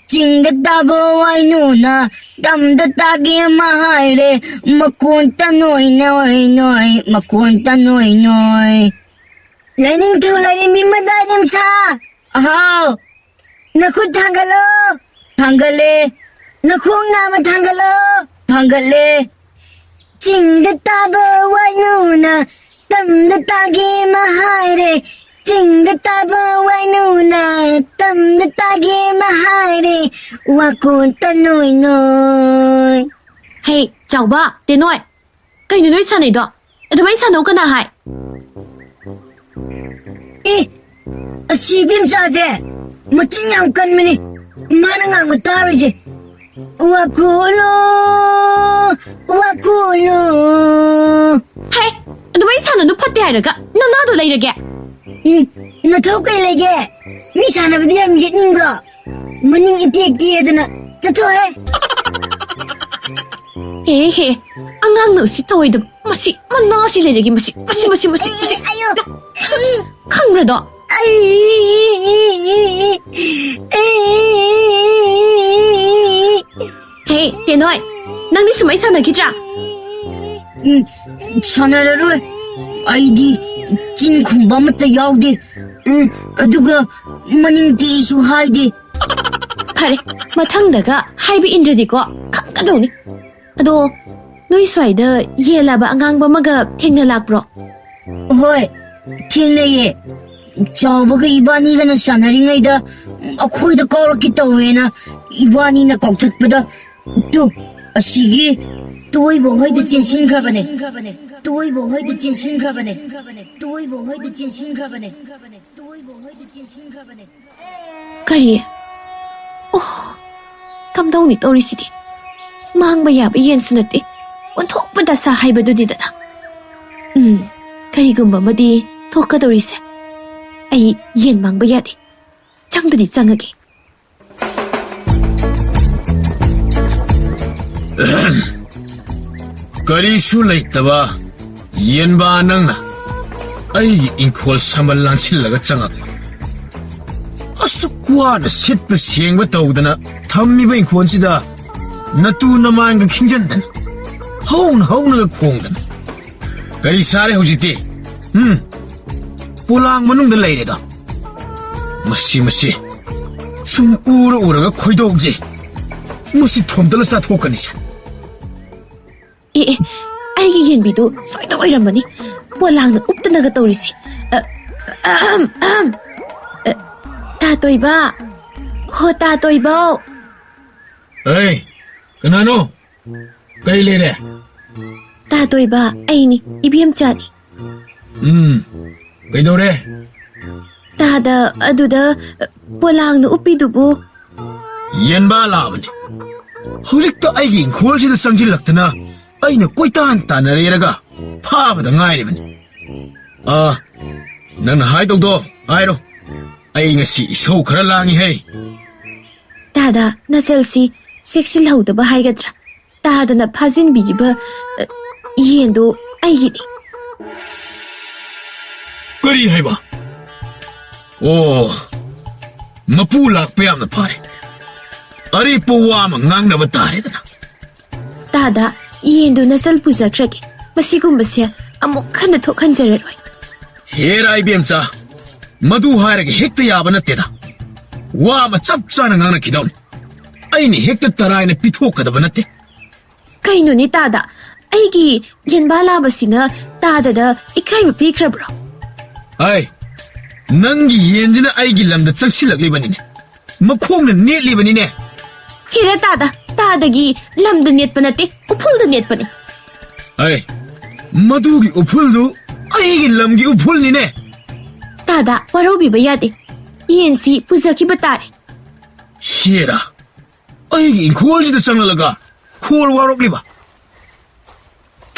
ꯆꯤꯡꯗ ꯇꯥꯕ ꯋꯥꯏꯅꯨꯅ ꯇꯝꯗ ꯇꯥꯒꯦ ꯑꯃ ꯍꯥꯏꯔꯦ, ꯃꯀꯣꯟ ꯇꯅꯣꯏ ꯅꯣꯏ ꯅꯣꯏ, ꯃꯀꯣꯟ ꯇꯅꯣꯏ ꯅꯣꯏ꯫ ꯂꯥꯏꯅꯤꯡꯊꯧ ꯂꯥꯏꯔꯦꯝꯕꯤ ꯃꯗꯥꯏ ꯅꯦꯝꯁꯥ꯫ ꯍꯥꯎ꯫ ꯅꯈꯨꯠ ꯊꯥꯡꯒꯠꯂꯣ꯫ ꯊꯥꯡꯒꯠꯂꯦ꯫ ꯅꯈꯣꯡ ꯅꯥꯝꯃ ꯊꯥꯡꯒꯠꯂꯣ꯫ ꯊꯥꯡꯒꯠꯂꯦ꯫ ꯆꯤꯡꯗ ꯇꯥꯕ ꯋꯥꯏꯅꯨꯅ ꯇꯝꯗ ꯇꯥꯒꯦ ꯑꯃ ꯍꯥꯏꯔꯦ꯫ ꯆꯤꯡꯗ ꯇꯥꯕ ꯋꯥꯏꯅꯨꯅ ꯇꯝꯗ ꯇꯥꯒꯦ ꯑꯃ ꯍꯥꯏꯔꯦ꯫ ꯋꯥꯀꯣꯟ ꯇꯅꯣꯏ ꯅꯣꯏ꯫ ꯍꯦ, ꯆꯥꯎꯕ, ꯇꯦꯅꯣꯏ, ꯀꯩꯅꯣ ꯅꯣꯏ ꯁꯥꯟꯅꯩꯗꯣ? ꯑꯗꯨꯃꯥꯏꯅ ꯁꯥꯟꯅꯧ ꯀꯅꯥ ꯍꯥꯏ? ꯑꯦ, ꯑꯁꯤ ꯏꯕꯦꯝꯆꯥꯁꯦ ꯃꯆꯤꯟ ꯌꯥꯝ ꯀꯟꯕꯅꯤ꯫ ꯃꯥꯅ ꯉꯥꯡꯕ ꯇꯥꯔꯣꯏꯁꯦ꯫ ꯋꯥꯀꯣꯜꯂꯣ, ꯋꯥꯀꯣꯜꯂꯣ꯫ ꯍꯦ, ꯑꯗꯨꯃꯥꯏꯅ ꯁꯥꯟꯅꯅꯨ ꯐꯠꯇꯦ ꯍꯥꯏꯔꯒ ꯅꯅꯥꯗꯣ ꯂꯩꯔꯒꯦ꯫ ꯎꯝ, ꯅꯊꯧ ꯀꯩ ꯂꯩꯒꯦ? ꯃꯤ ꯁꯥꯟꯅꯕꯗꯤ ꯌꯥꯝ ꯌꯦꯠꯅꯤꯡꯕ꯭ꯔꯣ? ꯃꯅꯤꯡ ꯏꯇꯦꯛ ꯇꯦꯛꯑꯗꯅ ꯆꯠꯊꯣꯛꯑꯦ꯫ ꯍꯦ, ꯍꯦ, ꯑꯉꯥꯡꯅ ꯎꯁꯤꯠ ꯊꯑꯣꯏꯗꯕ꯫ ꯃꯁꯤ, ꯃꯅꯥꯁꯤ ꯂꯩꯔꯒꯦ, ꯃꯁꯤ, ꯃꯁꯤ, ꯃꯁꯤ, ꯃꯁꯤ, ꯃꯁꯤ꯫ ꯑꯌꯣ꯫ ꯈꯪꯕ꯭ꯔꯗꯣ? ꯑꯩ꯫ ꯍꯦ, ꯇꯦꯅꯣꯏ, ꯅꯪꯗꯤ ꯁꯨꯃꯥꯏ ꯁꯥꯟꯅꯈꯤꯗ꯭ꯔꯥ? ꯎꯝ, ꯁꯥꯟꯅꯔꯔꯣꯏ꯫ ꯑꯩꯗꯤ ꯆꯤꯟ ꯈꯨꯝꯕ ꯑꯃꯠꯇ ꯌꯥꯎꯗꯦ꯫ ꯎꯝ, ꯑꯗꯨꯒ ꯃꯅꯤꯡ ꯇꯦꯛꯏꯁꯨ ꯍꯥꯏꯗꯦ꯫ ꯐꯔꯦ, ꯃꯊꯪꯗꯒ ꯍꯥꯏꯕ ꯏꯟꯗ꯭ꯔꯗꯤꯀꯣ, ꯈꯪꯒꯗꯧꯅꯤ꯫ ꯑꯗꯣ, ꯅꯣꯏ ꯁ꯭ꯋꯥꯏꯗ ꯌꯦꯟ ꯂꯥꯕ ꯑꯉꯥꯡꯕ ꯑꯃꯒ ꯊꯦꯡꯅ ꯂꯥꯛꯄ꯭ꯔꯣ? ꯍꯣꯏ, ꯊꯦꯡꯅꯩꯌꯦ꯫ ꯆꯥꯎꯕꯒ ꯏꯕꯥꯅꯤꯒꯅ ꯁꯥꯟꯅꯔꯤꯉꯩꯗ ꯑꯩꯈꯣꯏꯗ ꯀꯥꯎꯔꯛꯀꯦ ꯇꯧꯋꯦꯅ ꯏꯕꯥꯅꯤꯅ ꯀꯥꯎꯊꯠꯄꯗ, ꯇꯨ, ꯑꯁꯤꯒꯤ ꯇꯣꯏꯕ ꯍꯣꯏꯗ ꯆꯦꯟꯁꯤꯟꯈ꯭ꯔꯕꯅꯦ꯫ ꯇꯣꯏꯕ ꯍꯣꯏꯗ ꯆꯦꯟꯁꯤꯟꯈ꯭ꯔꯕꯅꯦ꯫ ꯇꯣꯏꯕ ꯍꯣꯏꯗ ꯆꯦꯟꯁꯤꯟꯈ꯭ꯔꯕꯅꯦ꯫ ꯇꯣꯏꯕ ꯍꯣꯏꯗ ꯆꯦꯟꯁꯤꯟꯈ꯭ꯔꯕꯅꯦ꯫ ꯀꯔꯤ? ꯑꯣ, ꯀꯝꯗꯧꯅꯤ ꯇꯧꯔꯤꯁꯤꯗꯤ? ꯃꯥꯡꯕ ꯌꯥꯕ ꯌꯦꯟꯁꯨ ꯅꯠꯇꯦ, ꯑꯣꯟꯊꯣꯛꯄ ꯗꯁꯥ ꯍꯥꯏꯕꯗꯨꯅꯤꯗꯅ꯫ ꯎꯝ, ꯀꯔꯤꯒꯨꯝꯕ ꯑꯃꯗꯤ ꯊꯣꯛꯀꯗꯧꯔꯤꯁꯦ꯫ ꯑꯩ ꯌꯦꯟ ꯃꯥꯡꯕ ꯌꯥꯗꯦ, ꯆꯪꯗꯗꯤ ꯆꯪꯉꯒꯦ꯫ ꯀꯔꯤꯁꯨ ꯂꯩꯇꯕ ꯌꯦꯟꯕꯥ ꯅꯪꯅ ꯑꯩꯒꯤ ꯏꯪꯈꯣꯜ ꯁꯝꯕꯜ ꯂꯥꯟꯁꯤꯜꯂꯒ ꯆꯪꯉꯛꯄ꯫ ꯑꯁꯨꯛ ꯋꯥꯅ ꯁꯤꯠꯄ ꯁꯦꯡꯕ ꯇꯧꯗꯅ ꯊꯝꯃꯤꯕ ꯏꯪꯈꯣꯜꯁꯤꯗ ꯅꯇꯨ ꯅꯃꯥꯡꯒ ꯈꯤꯡꯖꯟꯗꯅ, ꯍꯧꯅ ꯍꯧꯅꯒ ꯈꯣꯡꯗꯅ꯫ ꯀꯔꯤ ꯆꯥꯔꯦ ꯍꯧꯖꯤꯛꯇꯤ? ꯎꯝ? ꯄꯣꯂꯥꯡ ꯃꯅꯨꯡꯗ ꯂꯩꯔꯦꯗ꯫ ꯃꯁꯤ, ꯃꯁꯤ꯫ ꯁꯨꯝ ꯎꯔ ꯎꯔꯒ ꯈꯣꯏꯗꯧꯁꯦ꯫ ꯃꯁꯤ ꯊꯣꯝꯗꯠꯂ ꯆꯥꯊꯣꯛꯀꯅꯤꯁꯦ꯫ ꯑꯦ, ꯑꯦ, ꯑꯩꯒꯤ ꯌꯦꯟꯕꯤꯗꯨ ꯁꯣꯏꯗ ꯑꯣꯏꯔꯝꯃꯅꯤ꯫ ꯄꯣꯂꯥꯡꯅ ꯎꯞꯇꯅꯒ ꯇꯧꯔꯤꯁꯦ꯫ ꯑ, ꯑꯍꯝ, ꯑꯍꯝ꯫ ꯑ, ꯇꯥ ꯇꯣꯏꯕ꯫ ꯍꯣ, ꯇꯥ ꯇꯣꯏꯕꯧ꯫ ꯑꯩ, ꯀꯅꯥꯅꯣ? ꯀꯩ ꯂꯩꯔꯦ? ꯇꯥ ꯇꯣꯏꯕ, ꯑꯩꯅꯤ, ꯏꯕꯦꯝꯆꯥꯅꯤ꯫ ꯎꯝ, ꯀꯩꯗꯧꯔꯦ? ꯇꯥꯗ, ꯑꯗꯨꯗ, ꯄꯣꯂꯥꯡꯅ ꯎꯞꯄꯤꯗꯨꯕꯨ? ꯌꯦꯟꯕꯥ ꯂꯥꯕꯅꯤ꯫ ꯍꯧꯖꯤꯛꯇ ꯑꯩꯒꯤ ꯏꯪꯈꯣꯜꯁꯤꯗ ꯆꯪꯁꯤꯜꯂꯛꯇꯅ ꯑꯩꯅ ꯀꯣꯏꯇꯥꯟ ꯇꯥꯟꯅꯔꯦꯔꯒ ꯐꯥꯕꯗ ꯉꯥꯏꯔꯤꯕꯅꯤ꯫ ꯑꯥ, ꯅꯪꯅ ꯍꯥꯏꯗꯧꯗꯣ ꯍꯥꯏꯔꯣ꯫ ꯑꯩ ꯉꯁꯤ ꯏꯁꯧ ꯈꯔ ꯂꯥꯡꯉꯤꯍꯦ꯫ ꯇꯥꯗ, ꯅꯆꯜꯁꯤ ꯆꯦꯛꯁꯤꯜꯍꯧꯗꯕ ꯍꯥꯏꯒꯗ꯭ꯔꯥ? ꯇꯥꯗꯅ ꯐꯥꯖꯤꯟꯕꯤꯔꯤꯕ, ꯑ, ꯌꯦꯟꯗꯣ ꯑꯩꯒꯤꯅꯤ꯫ ꯀꯔꯤ ꯍꯥꯏꯕ? ꯑꯣ, ꯃꯄꯨ ꯂꯥꯛꯄ ꯌꯥꯝꯅ ꯐꯔꯦ꯫ ꯑꯔꯦꯞꯄ ꯋꯥ ꯑꯃ ꯉꯥꯡꯅꯕ ꯇꯥꯔꯦꯗꯅ꯫ ꯇꯥꯗ, ꯌꯦꯟꯗꯨ ꯅꯆꯜ ꯄꯨꯖꯈ꯭ꯔꯒꯦ꯫ ꯃꯁꯤꯒꯨꯝꯕꯁꯦ ꯑꯃꯨꯛ ꯍꯟꯅ ꯊꯣꯛꯍꯟꯖꯔꯔꯣꯏ꯫ ꯍꯦꯔꯥ ꯏꯕꯦꯝꯆꯥ, ꯃꯗꯨ ꯍꯥꯏꯔꯒ ꯍꯦꯛꯇ ꯌꯥꯕ ꯅꯠꯇꯦꯗ꯫ ꯋꯥ ꯑꯃ ꯆꯞ ꯆꯥꯅ ꯉꯥꯡꯅꯈꯤꯗꯧꯅꯤ꯫ ꯑꯩꯅ ꯍꯦꯛꯇ ꯇꯔꯥꯏꯅ ꯄꯤꯊꯣꯛꯀꯗꯕ ꯅꯠꯇꯦ꯫ ꯀꯩꯅꯣꯅꯦ ꯇꯥꯗ? ꯑꯩꯒꯤ ꯌꯦꯟꯕꯥ ꯂꯥꯕꯁꯤꯅ ꯇꯥꯗꯗ ꯏꯀꯥꯏꯕ ꯄꯤꯈ꯭ꯔꯕ꯭ꯔꯣ? ꯍꯥꯏ, ꯅꯪꯒꯤ ꯌꯦꯟꯁꯤꯅ ꯑꯩꯒꯤ ꯂꯝꯗ ꯆꯪꯁꯤꯜꯂꯛꯂꯤꯕꯅꯤꯅꯦ꯫ ꯃꯈꯣꯡꯅ ꯅꯦꯠꯂꯤꯕꯅꯤꯅꯦ꯫ ꯍꯦꯔꯥ ꯇꯥꯗ, ꯇꯥꯗꯒꯤ ꯂꯝꯗ ꯅꯦꯠꯄ ꯅꯠꯇꯦ, ꯎꯐꯨꯜꯗ ꯅꯦꯠꯄꯅꯤ꯫ ꯑꯩ, ꯃꯗꯨꯒꯤ ꯎꯐꯨꯜꯗꯨ ꯑꯩꯒꯤ ꯂꯝꯒꯤ ꯎꯐꯨꯜꯅꯤꯅꯦ꯫ ꯇꯥꯗ, ꯋꯥꯔꯧꯕꯤꯕ ꯌꯥꯗꯦ꯫ ꯌꯦꯟꯁꯤ ꯄꯨꯖꯈꯤꯕ ꯇꯥꯔꯦ꯫ ꯍꯦꯔꯥ, ꯑꯩꯒꯤ ꯏꯪꯈꯣꯜꯁꯤꯗ ꯆꯪꯂꯛꯂꯒ ꯈꯣꯜ ꯋꯥꯔꯣꯛꯂꯤꯕ?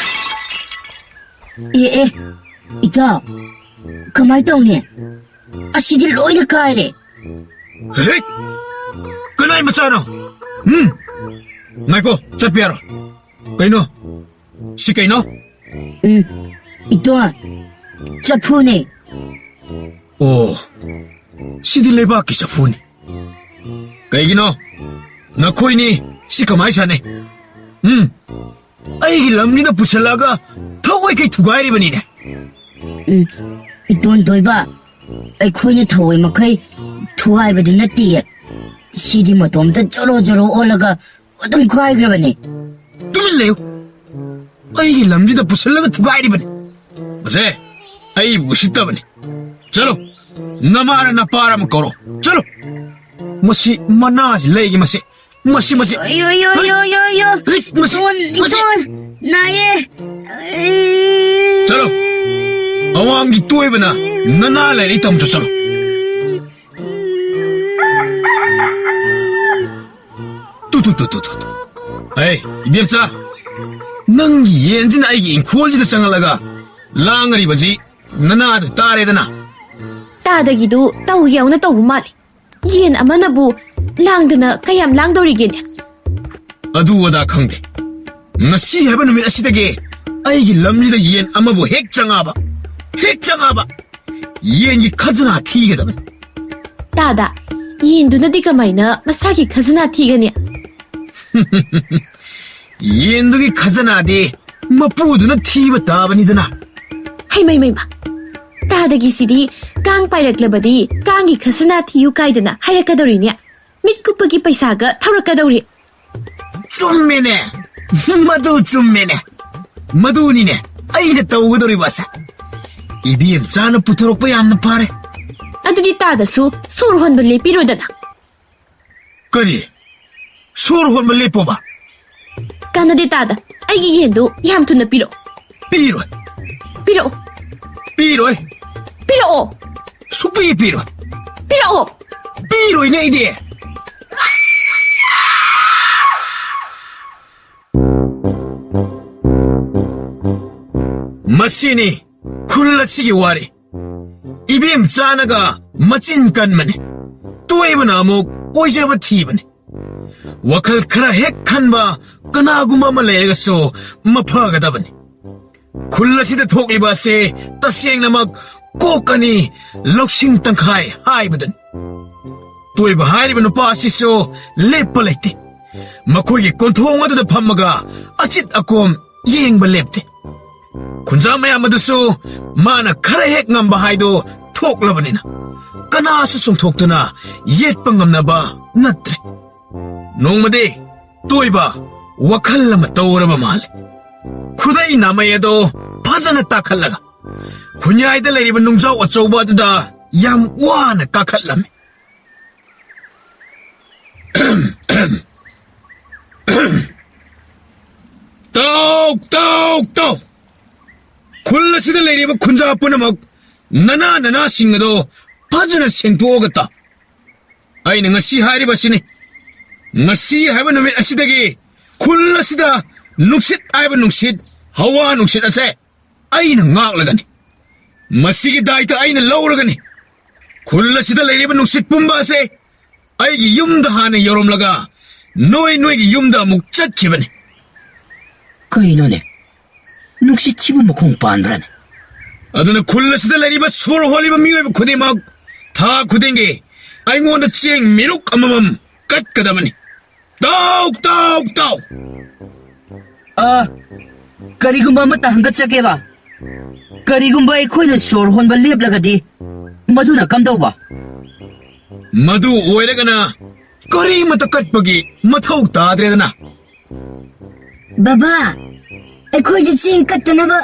ꯑꯦ, ꯑꯦ, ꯏꯇꯥꯎ, ꯀꯃꯥꯏ ꯇꯧꯅꯤ? ꯑꯁꯤꯗꯤ ꯂꯣꯏꯅ ꯀꯥꯏꯔꯦ꯫ ꯍꯦꯛ! ꯀꯅꯥꯏ ꯃꯆꯥꯅꯣ? ꯎꯝ? ꯉꯥꯏꯈꯣ, ꯆꯠꯄ ꯌꯥꯔꯣꯏ꯫ ꯀꯩꯅꯣ? ꯁꯤ ꯀꯩꯅꯣ? ꯎꯝ, ꯏꯇꯣꯟ, ꯆꯐꯨꯅꯦ꯫ ꯑꯣ, ꯁꯤꯗꯤ ꯂꯩꯕꯥꯛꯀꯤ ꯆꯐꯨꯅꯤ꯫ ꯀꯩꯒꯤꯅꯣ? ꯅꯈꯣꯏꯅꯤ ꯁꯤ ꯀꯃꯥꯏ ꯁꯥꯟꯅꯩ? ꯎꯝ, ꯑꯩꯒꯤ ꯂꯝꯁꯤꯗ ꯄꯨꯁꯜꯂꯛꯑꯒ ꯊꯑꯣꯏ ꯀꯩ ꯊꯨꯒꯥꯏꯔꯤꯕꯅꯤꯅꯦ꯫ ꯎꯝ, ꯏꯇꯣꯟ ꯊꯣꯏꯕ, ꯑꯩꯈꯣꯏꯅ ꯊꯑꯣꯏ ꯃꯈꯩ ꯊꯨꯒꯥꯏꯕꯗꯤ ꯅꯠꯇꯤꯌꯦ꯫ ꯁꯤꯗꯤ ꯃꯇꯣꯝꯇ ꯖꯣꯔꯣ ꯖꯣꯔꯣ ꯑꯣꯜꯂꯒ ꯑꯗꯨꯝ ꯀꯥꯏꯈ꯭ꯔꯕꯅꯤ꯫ ꯇꯨꯃꯤꯟ ꯂꯩꯌꯨ꯫ ꯑꯩꯒꯤ ꯂꯝꯁꯤꯗ ꯄꯨꯁꯜꯂꯒ ꯊꯨꯒꯥꯏꯔꯤꯕꯅꯤ꯫ ꯃꯁꯦ ꯑꯩꯕꯨ ꯎꯁꯤꯠꯇꯕꯅꯤ꯫ ꯆꯠꯂꯣ, ꯅꯃꯥꯔ ꯅꯄꯥꯔ ꯑꯃ ꯀꯧꯔꯣ꯫ ꯆꯠꯂꯣ꯫ ꯃꯁꯤ ꯃꯅꯥꯁꯤ ꯂꯩꯒꯦ ꯃꯁꯤ꯫ ꯃꯁꯤ, ꯃꯁꯤ꯫ ꯑꯌꯣ, ꯑꯌꯣ, ꯑꯌꯣ, ꯑꯌꯣ, ꯑꯌꯣ꯫ ꯍꯩ, ꯃꯁꯤ, ꯏꯇꯣꯟ, ꯃꯁꯤ꯫ ꯏꯇꯣꯟ, ꯅꯥꯏꯌꯦ꯫ ꯑꯩ꯫ ꯆꯠꯂꯣ꯫ ꯑꯋꯥꯡꯒꯤ ꯇꯣꯏꯕꯅ ꯅꯅꯥ ꯂꯥꯏꯔꯤꯛ ꯇꯝꯆꯣ ꯆꯠꯂꯣ꯫ ꯇꯨ, ꯇꯨ, ꯇꯨ, ꯇꯨ, ꯇꯨ, ꯇꯨ꯫ ꯑꯩ, ꯏꯕꯦꯝꯆꯥ, ꯅꯪꯒꯤ ꯌꯦꯟꯁꯤꯅ ꯑꯩꯒꯤ ꯏꯪꯈꯣꯜꯁꯤꯗ ꯆꯪꯍꯜꯂꯒ ꯂꯥꯡꯉꯔꯤꯕꯁꯤ ꯅꯅꯥꯗꯨ ꯇꯥꯔꯦꯗꯅ꯫ ꯇꯥꯗꯒꯤꯗꯨ ꯇꯧ ꯌꯥꯎꯅ ꯇꯧꯕ ꯃꯥꯜꯂꯤ꯫ ꯌꯦꯟ ꯑꯃꯅꯕꯨ ꯂꯥꯡꯗꯅ ꯀꯌꯥꯝ ꯂꯥꯡꯗꯧꯔꯤꯒꯦꯅꯦ? ꯑꯗꯨ ꯑꯗꯥ ꯈꯪꯗꯦ꯫ ꯉꯁꯤ ꯍꯥꯏꯕ ꯅꯨꯃꯤꯠ ꯑꯁꯤꯗꯒꯤ ꯑꯩꯒꯤ ꯂꯝꯁꯤꯗ ꯌꯦꯟ ꯑꯃꯕꯨ ꯍꯦꯛ ꯆꯪꯉꯛꯑꯕ, ꯍꯦꯛ ꯆꯪꯉꯛꯑꯕ, ꯌꯦꯟꯒꯤ ꯈꯖꯅꯥ ꯊꯤꯒꯗꯕꯅꯤ꯫ ꯇꯥꯗ, ꯌꯦꯟꯗꯨꯅꯗꯤ ꯀꯃꯥꯏꯅ ꯃꯁꯥꯒꯤ ꯈꯖꯅꯥ ꯊꯤꯒꯅꯤ? ꯌꯦꯟꯗꯨꯒꯤ ꯈꯖꯅꯥꯗꯤ ꯃꯄꯨꯗꯨꯅ ꯊꯤꯕ ꯇꯥꯕꯅꯤꯗꯅ꯫ ꯍꯩꯃꯩ ꯃꯩꯃ, ꯇꯥꯗꯒꯤꯁꯤꯗꯤ ꯀꯥꯡ ꯄꯥꯏꯔꯛꯂꯕꯗꯤ ꯀꯥꯡꯒꯤ ꯈꯖꯅꯥ ꯊꯤꯌꯨ ꯀꯥꯏꯗꯅ ꯍꯥꯏꯔꯛꯀꯗꯧꯔꯤꯅꯦ꯫ ꯃꯤꯠ ꯀꯨꯞꯄꯒꯤ ꯄꯩꯁꯥꯒ ꯊꯧꯔꯛꯀꯗꯧꯔꯤ꯫ ꯆꯨꯝꯃꯦꯅꯦ, ꯃꯗꯨ ꯆꯨꯝꯃꯦꯅꯦ꯫ ꯃꯗꯨꯅꯤꯅꯦ ꯑꯩꯅ ꯇꯧꯒꯗꯧꯔꯤꯕ ꯑꯁꯦ꯫ ꯏꯕꯦꯝꯆꯥꯅ ꯄꯨꯊꯣꯔꯛꯄ ꯌꯥꯝꯅ ꯐꯔꯦ꯫ ꯑꯗꯨꯗꯤ ꯇꯥꯗꯁꯨ ꯁꯣꯔ ꯍꯣꯟꯕ ꯂꯦꯞꯄꯤꯔꯣꯗꯅ꯫ ꯀꯔꯤ? ꯁꯣꯔ ꯍꯣꯟꯕ ꯂꯦꯞꯄꯣꯕ? ꯀꯥꯟꯅꯗꯦ ꯇꯥꯗ, ꯑꯩꯒꯤ ꯌꯦꯟꯗꯨ ꯌꯥꯝ ꯊꯨꯅ ꯄꯤꯔꯛꯑꯣ꯫ ꯄꯤꯔꯣꯏ꯫ ꯄꯤꯔꯛꯑꯣ꯫ ꯄꯤꯔꯣꯏ꯫ ꯄꯤꯔꯛꯑꯣ꯫ ꯁꯨꯛꯄꯤ ꯄꯤꯔꯣꯏ꯫ ꯄꯤꯔꯛꯑꯣ꯫ ꯄꯤꯔꯣꯏꯅꯦ ꯑꯩꯗꯤ꯫ ꯃꯁꯤꯅꯤ ꯈꯨꯜ ꯑꯁꯤꯒꯤ ꯋꯥꯔꯤ꯫ ꯏꯕꯦꯝꯆꯥꯅꯒ ꯃꯆꯤꯟ ꯀꯟꯕꯅꯤ, ꯇꯣꯏꯕꯅ ꯑꯃꯨꯛ ꯑꯣꯏꯖꯕ ꯊꯤꯕꯅꯤ꯫ ꯋꯥꯈꯜ ꯈꯔ ꯍꯦꯛ ꯈꯟꯕ ꯀꯅꯥꯒꯨꯝꯕ ꯑꯃ ꯂꯩꯔꯒꯁꯨ ꯃꯐꯒꯗꯕꯅꯤ꯫ ꯈꯨꯜ ꯑꯁꯤꯗ ꯊꯣꯛꯂꯤꯕ ꯑꯁꯤ ꯇꯁꯦꯡꯅꯃꯛ ꯀꯣꯛ ꯑꯅꯤ ꯂꯧꯁꯤꯡ ꯇꯪꯈꯥꯏ ꯍꯥꯏꯕꯗꯨꯅꯤ꯫ ꯇꯣꯏꯕ ꯍꯥꯏꯔꯤꯕ ꯅꯨꯄꯥ ꯑꯁꯤꯁꯨ ꯂꯦꯞꯄ ꯂꯩꯇꯦ꯫ ꯃꯈꯣꯏꯒꯤ ꯀꯣꯟꯊꯣꯡ ꯑꯗꯨꯗ ꯐꯝꯃꯒ ꯑꯆꯤꯠ ꯑꯀꯣꯝ ꯌꯦꯡꯕ ꯂꯦꯞꯇꯦ꯫ ꯈꯨꯟꯖꯥ ꯃꯌꯥꯝ ꯑꯗꯨꯁꯨ ꯃꯥꯅ ꯈꯔ ꯍꯦꯛ ꯉꯝꯕ ꯍꯥꯏꯗꯨ ꯊꯣꯛꯂꯕꯅꯤꯅ, ꯀꯅꯥꯁꯨ ꯆꯣꯡꯊꯣꯛꯇꯨꯅ ꯌꯦꯠꯄ ꯉꯝꯅꯕ ꯅꯠꯇ꯭ꯔꯦ꯫ ꯅꯣꯡꯃꯗꯤ ꯇꯣꯏꯕ ꯋꯥꯈꯜ ꯑꯃ ꯇꯧꯔꯕ ꯃꯥꯜꯂꯦ꯫ ꯈꯨꯗꯩ ꯅꯥꯃꯩ ꯑꯗꯣ ꯐꯖꯅ ꯇꯥꯈꯠꯂꯒ ꯈꯨꯟꯌꯥꯏꯗ ꯂꯩꯔꯤꯕ ꯅꯨꯡꯖꯥꯎ ꯑꯆꯧꯕ ꯑꯗꯨꯗ ꯌꯥꯝ ꯋꯥꯅ ꯀꯥꯈꯠꯂꯝꯃꯤ꯫ "ꯇꯥꯎ, ꯇꯥꯎ, ꯇꯥꯎ! ꯈꯨꯜ ꯑꯁꯤꯗ ꯂꯩꯔꯤꯕ ꯈꯨꯟꯖꯥ ꯄꯨꯝꯅꯃꯛ, ꯅꯅꯥ ꯅꯅꯥꯁꯤꯡ ꯑꯗꯣ ꯐꯖꯅ ꯁꯦꯡꯗꯣꯛꯑꯒ ꯇꯥꯎ꯫ ꯑꯩꯅ ꯉꯁꯤ ꯍꯥꯏꯔꯤꯕꯁꯤꯅꯤ꯫ ꯉꯁꯤ ꯍꯥꯏꯕ ꯅꯨꯃꯤꯠ ꯑꯁꯤꯗꯒꯤ ꯈꯨꯜ ꯑꯁꯤꯗ ꯅꯨꯡꯁꯤꯠ ꯍꯥꯏꯕ ꯅꯨꯡꯁꯤꯠ, ꯍꯋꯥ ꯅꯨꯡꯁꯤꯠ ꯑꯁꯦ ꯑꯩꯅ ꯉꯥꯛꯂꯒꯅꯤ꯫ ꯃꯁꯤꯒꯤ ꯗꯥꯏꯇ ꯑꯩꯅ ꯂꯧꯔꯒꯅꯤ꯫ ꯈꯨꯜ ꯑꯁꯤꯗ ꯂꯩꯔꯤꯕ ꯅꯨꯡꯁꯤꯠ ꯄꯨꯝꯕ ꯑꯁꯦ ꯑꯩꯒꯤ ꯌꯨꯝꯗ ꯍꯥꯟꯅ ꯌꯧꯔꯝꯂꯒ ꯅꯣꯏ ꯅꯣꯏꯒꯤ ꯌꯨꯝꯗ ꯑꯃꯨꯛ ꯆꯠꯈꯤꯕꯅꯤ꯫" "ꯀꯩꯅꯣꯅꯦ? ꯅꯨꯡꯁꯤꯠꯁꯤꯕꯨ ꯃꯈꯣꯡ ꯄꯥꯟꯕ꯭ꯔꯥꯅꯦ?" "ꯑꯗꯨꯅ ꯈꯨꯜ ꯑꯁꯤꯗ ꯂꯩꯔꯤꯕ ꯁꯣꯔ ꯍꯣꯜꯂꯤꯕ ꯃꯤꯑꯣꯏꯕ ꯈꯨꯗꯤꯡꯃꯛ ꯊꯥ ꯈꯨꯗꯤꯡꯒꯤ ꯑꯩꯉꯣꯟꯗ ꯆꯦꯡ ꯃꯤꯔꯨꯛ ꯑꯃꯃꯝ ꯀꯠꯀꯗꯕꯅꯤ꯫ ꯇꯥꯎ, ꯇꯥꯎ, ꯇꯥꯎ!" "ꯑ, ꯀꯔꯤꯒꯨꯝꯕ ꯑꯃꯠꯇ ꯍꯪꯒꯠꯆꯒꯦꯕ꯫ ꯀꯔꯤꯒꯨꯝꯕ ꯑꯩꯈꯣꯏꯅ ꯁꯣꯔ ꯍꯣꯟꯕ ꯂꯦꯞꯂꯒꯗꯤ ꯃꯗꯨꯅ ꯀꯝꯗꯧꯕ?" "ꯃꯗꯨ ꯑꯣꯏꯔꯒꯅ ꯀꯔꯤꯃꯠꯇ ꯀꯠꯄꯒꯤ ꯃꯊꯧ ꯇꯥꯗ꯭ꯔꯦꯗꯅ꯫" "ꯕꯕꯥ, ꯑꯩꯈꯣꯏꯁꯨ ꯆꯦꯡ ꯀꯠꯇꯅꯕ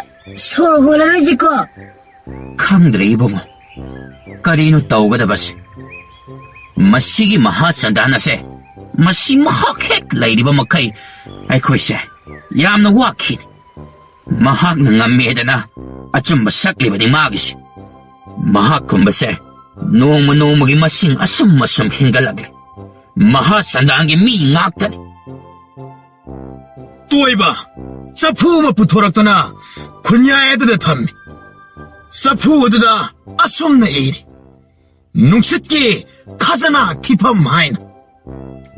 ꯁꯣꯔ ꯍꯣꯜꯂꯔꯣꯏꯁꯤꯀꯣ?" "ꯈꯪꯗ꯭ꯔꯦ ꯏꯕꯨꯡꯉꯣ, ꯀꯔꯤꯅꯣ ꯇꯧꯒꯗꯕꯁꯦ? ꯃꯁꯤꯒꯤ ꯃꯍꯥ ꯆꯟꯗꯥꯟ ꯑꯁꯦ, ꯃꯁꯤ ꯃꯍꯥꯛ ꯍꯦꯛ ꯂꯩꯔꯤꯕ ꯃꯈꯩ ꯑꯩꯈꯣꯏꯁꯦ ꯌꯥꯝꯅ ꯋꯥꯈꯤꯅꯤ꯫ ꯃꯍꯥꯛꯅ ꯉꯝꯃꯦꯗꯅ ꯑꯆꯨꯝꯕ ꯁꯛꯂꯤꯕꯅꯤ ꯃꯥꯒꯤꯁꯦ꯫ ꯃꯍꯥꯛꯀꯨꯝꯕꯁꯦ ꯅꯣꯡꯃ ꯅꯣꯡꯃꯒꯤ ꯃꯁꯤꯡ ꯑꯁꯨꯝ ꯑꯁꯨꯝ ꯍꯦꯟꯒꯠꯂꯛꯂꯦ꯫ ꯃꯍꯥ ꯆꯟꯗꯥꯟꯒꯤ ꯃꯤ ꯉꯥꯛꯇꯅꯤ꯫" ꯇꯣꯏꯕ ꯆꯐꯨ ꯑꯃ ꯄꯨꯊꯣꯔꯛꯇꯨꯅ ꯈꯨꯟꯌꯥꯏ ꯑꯗꯨꯗ ꯊꯝꯃꯤ꯫ ꯆꯐꯨ ꯑꯗꯨꯗ ꯑꯁꯨꯝꯅ ꯏꯔꯤ, "ꯅꯨꯡꯁꯤꯠꯀꯤ ꯈꯖꯅꯥ ꯊꯤꯐꯝ" ꯍꯥꯏꯅ꯫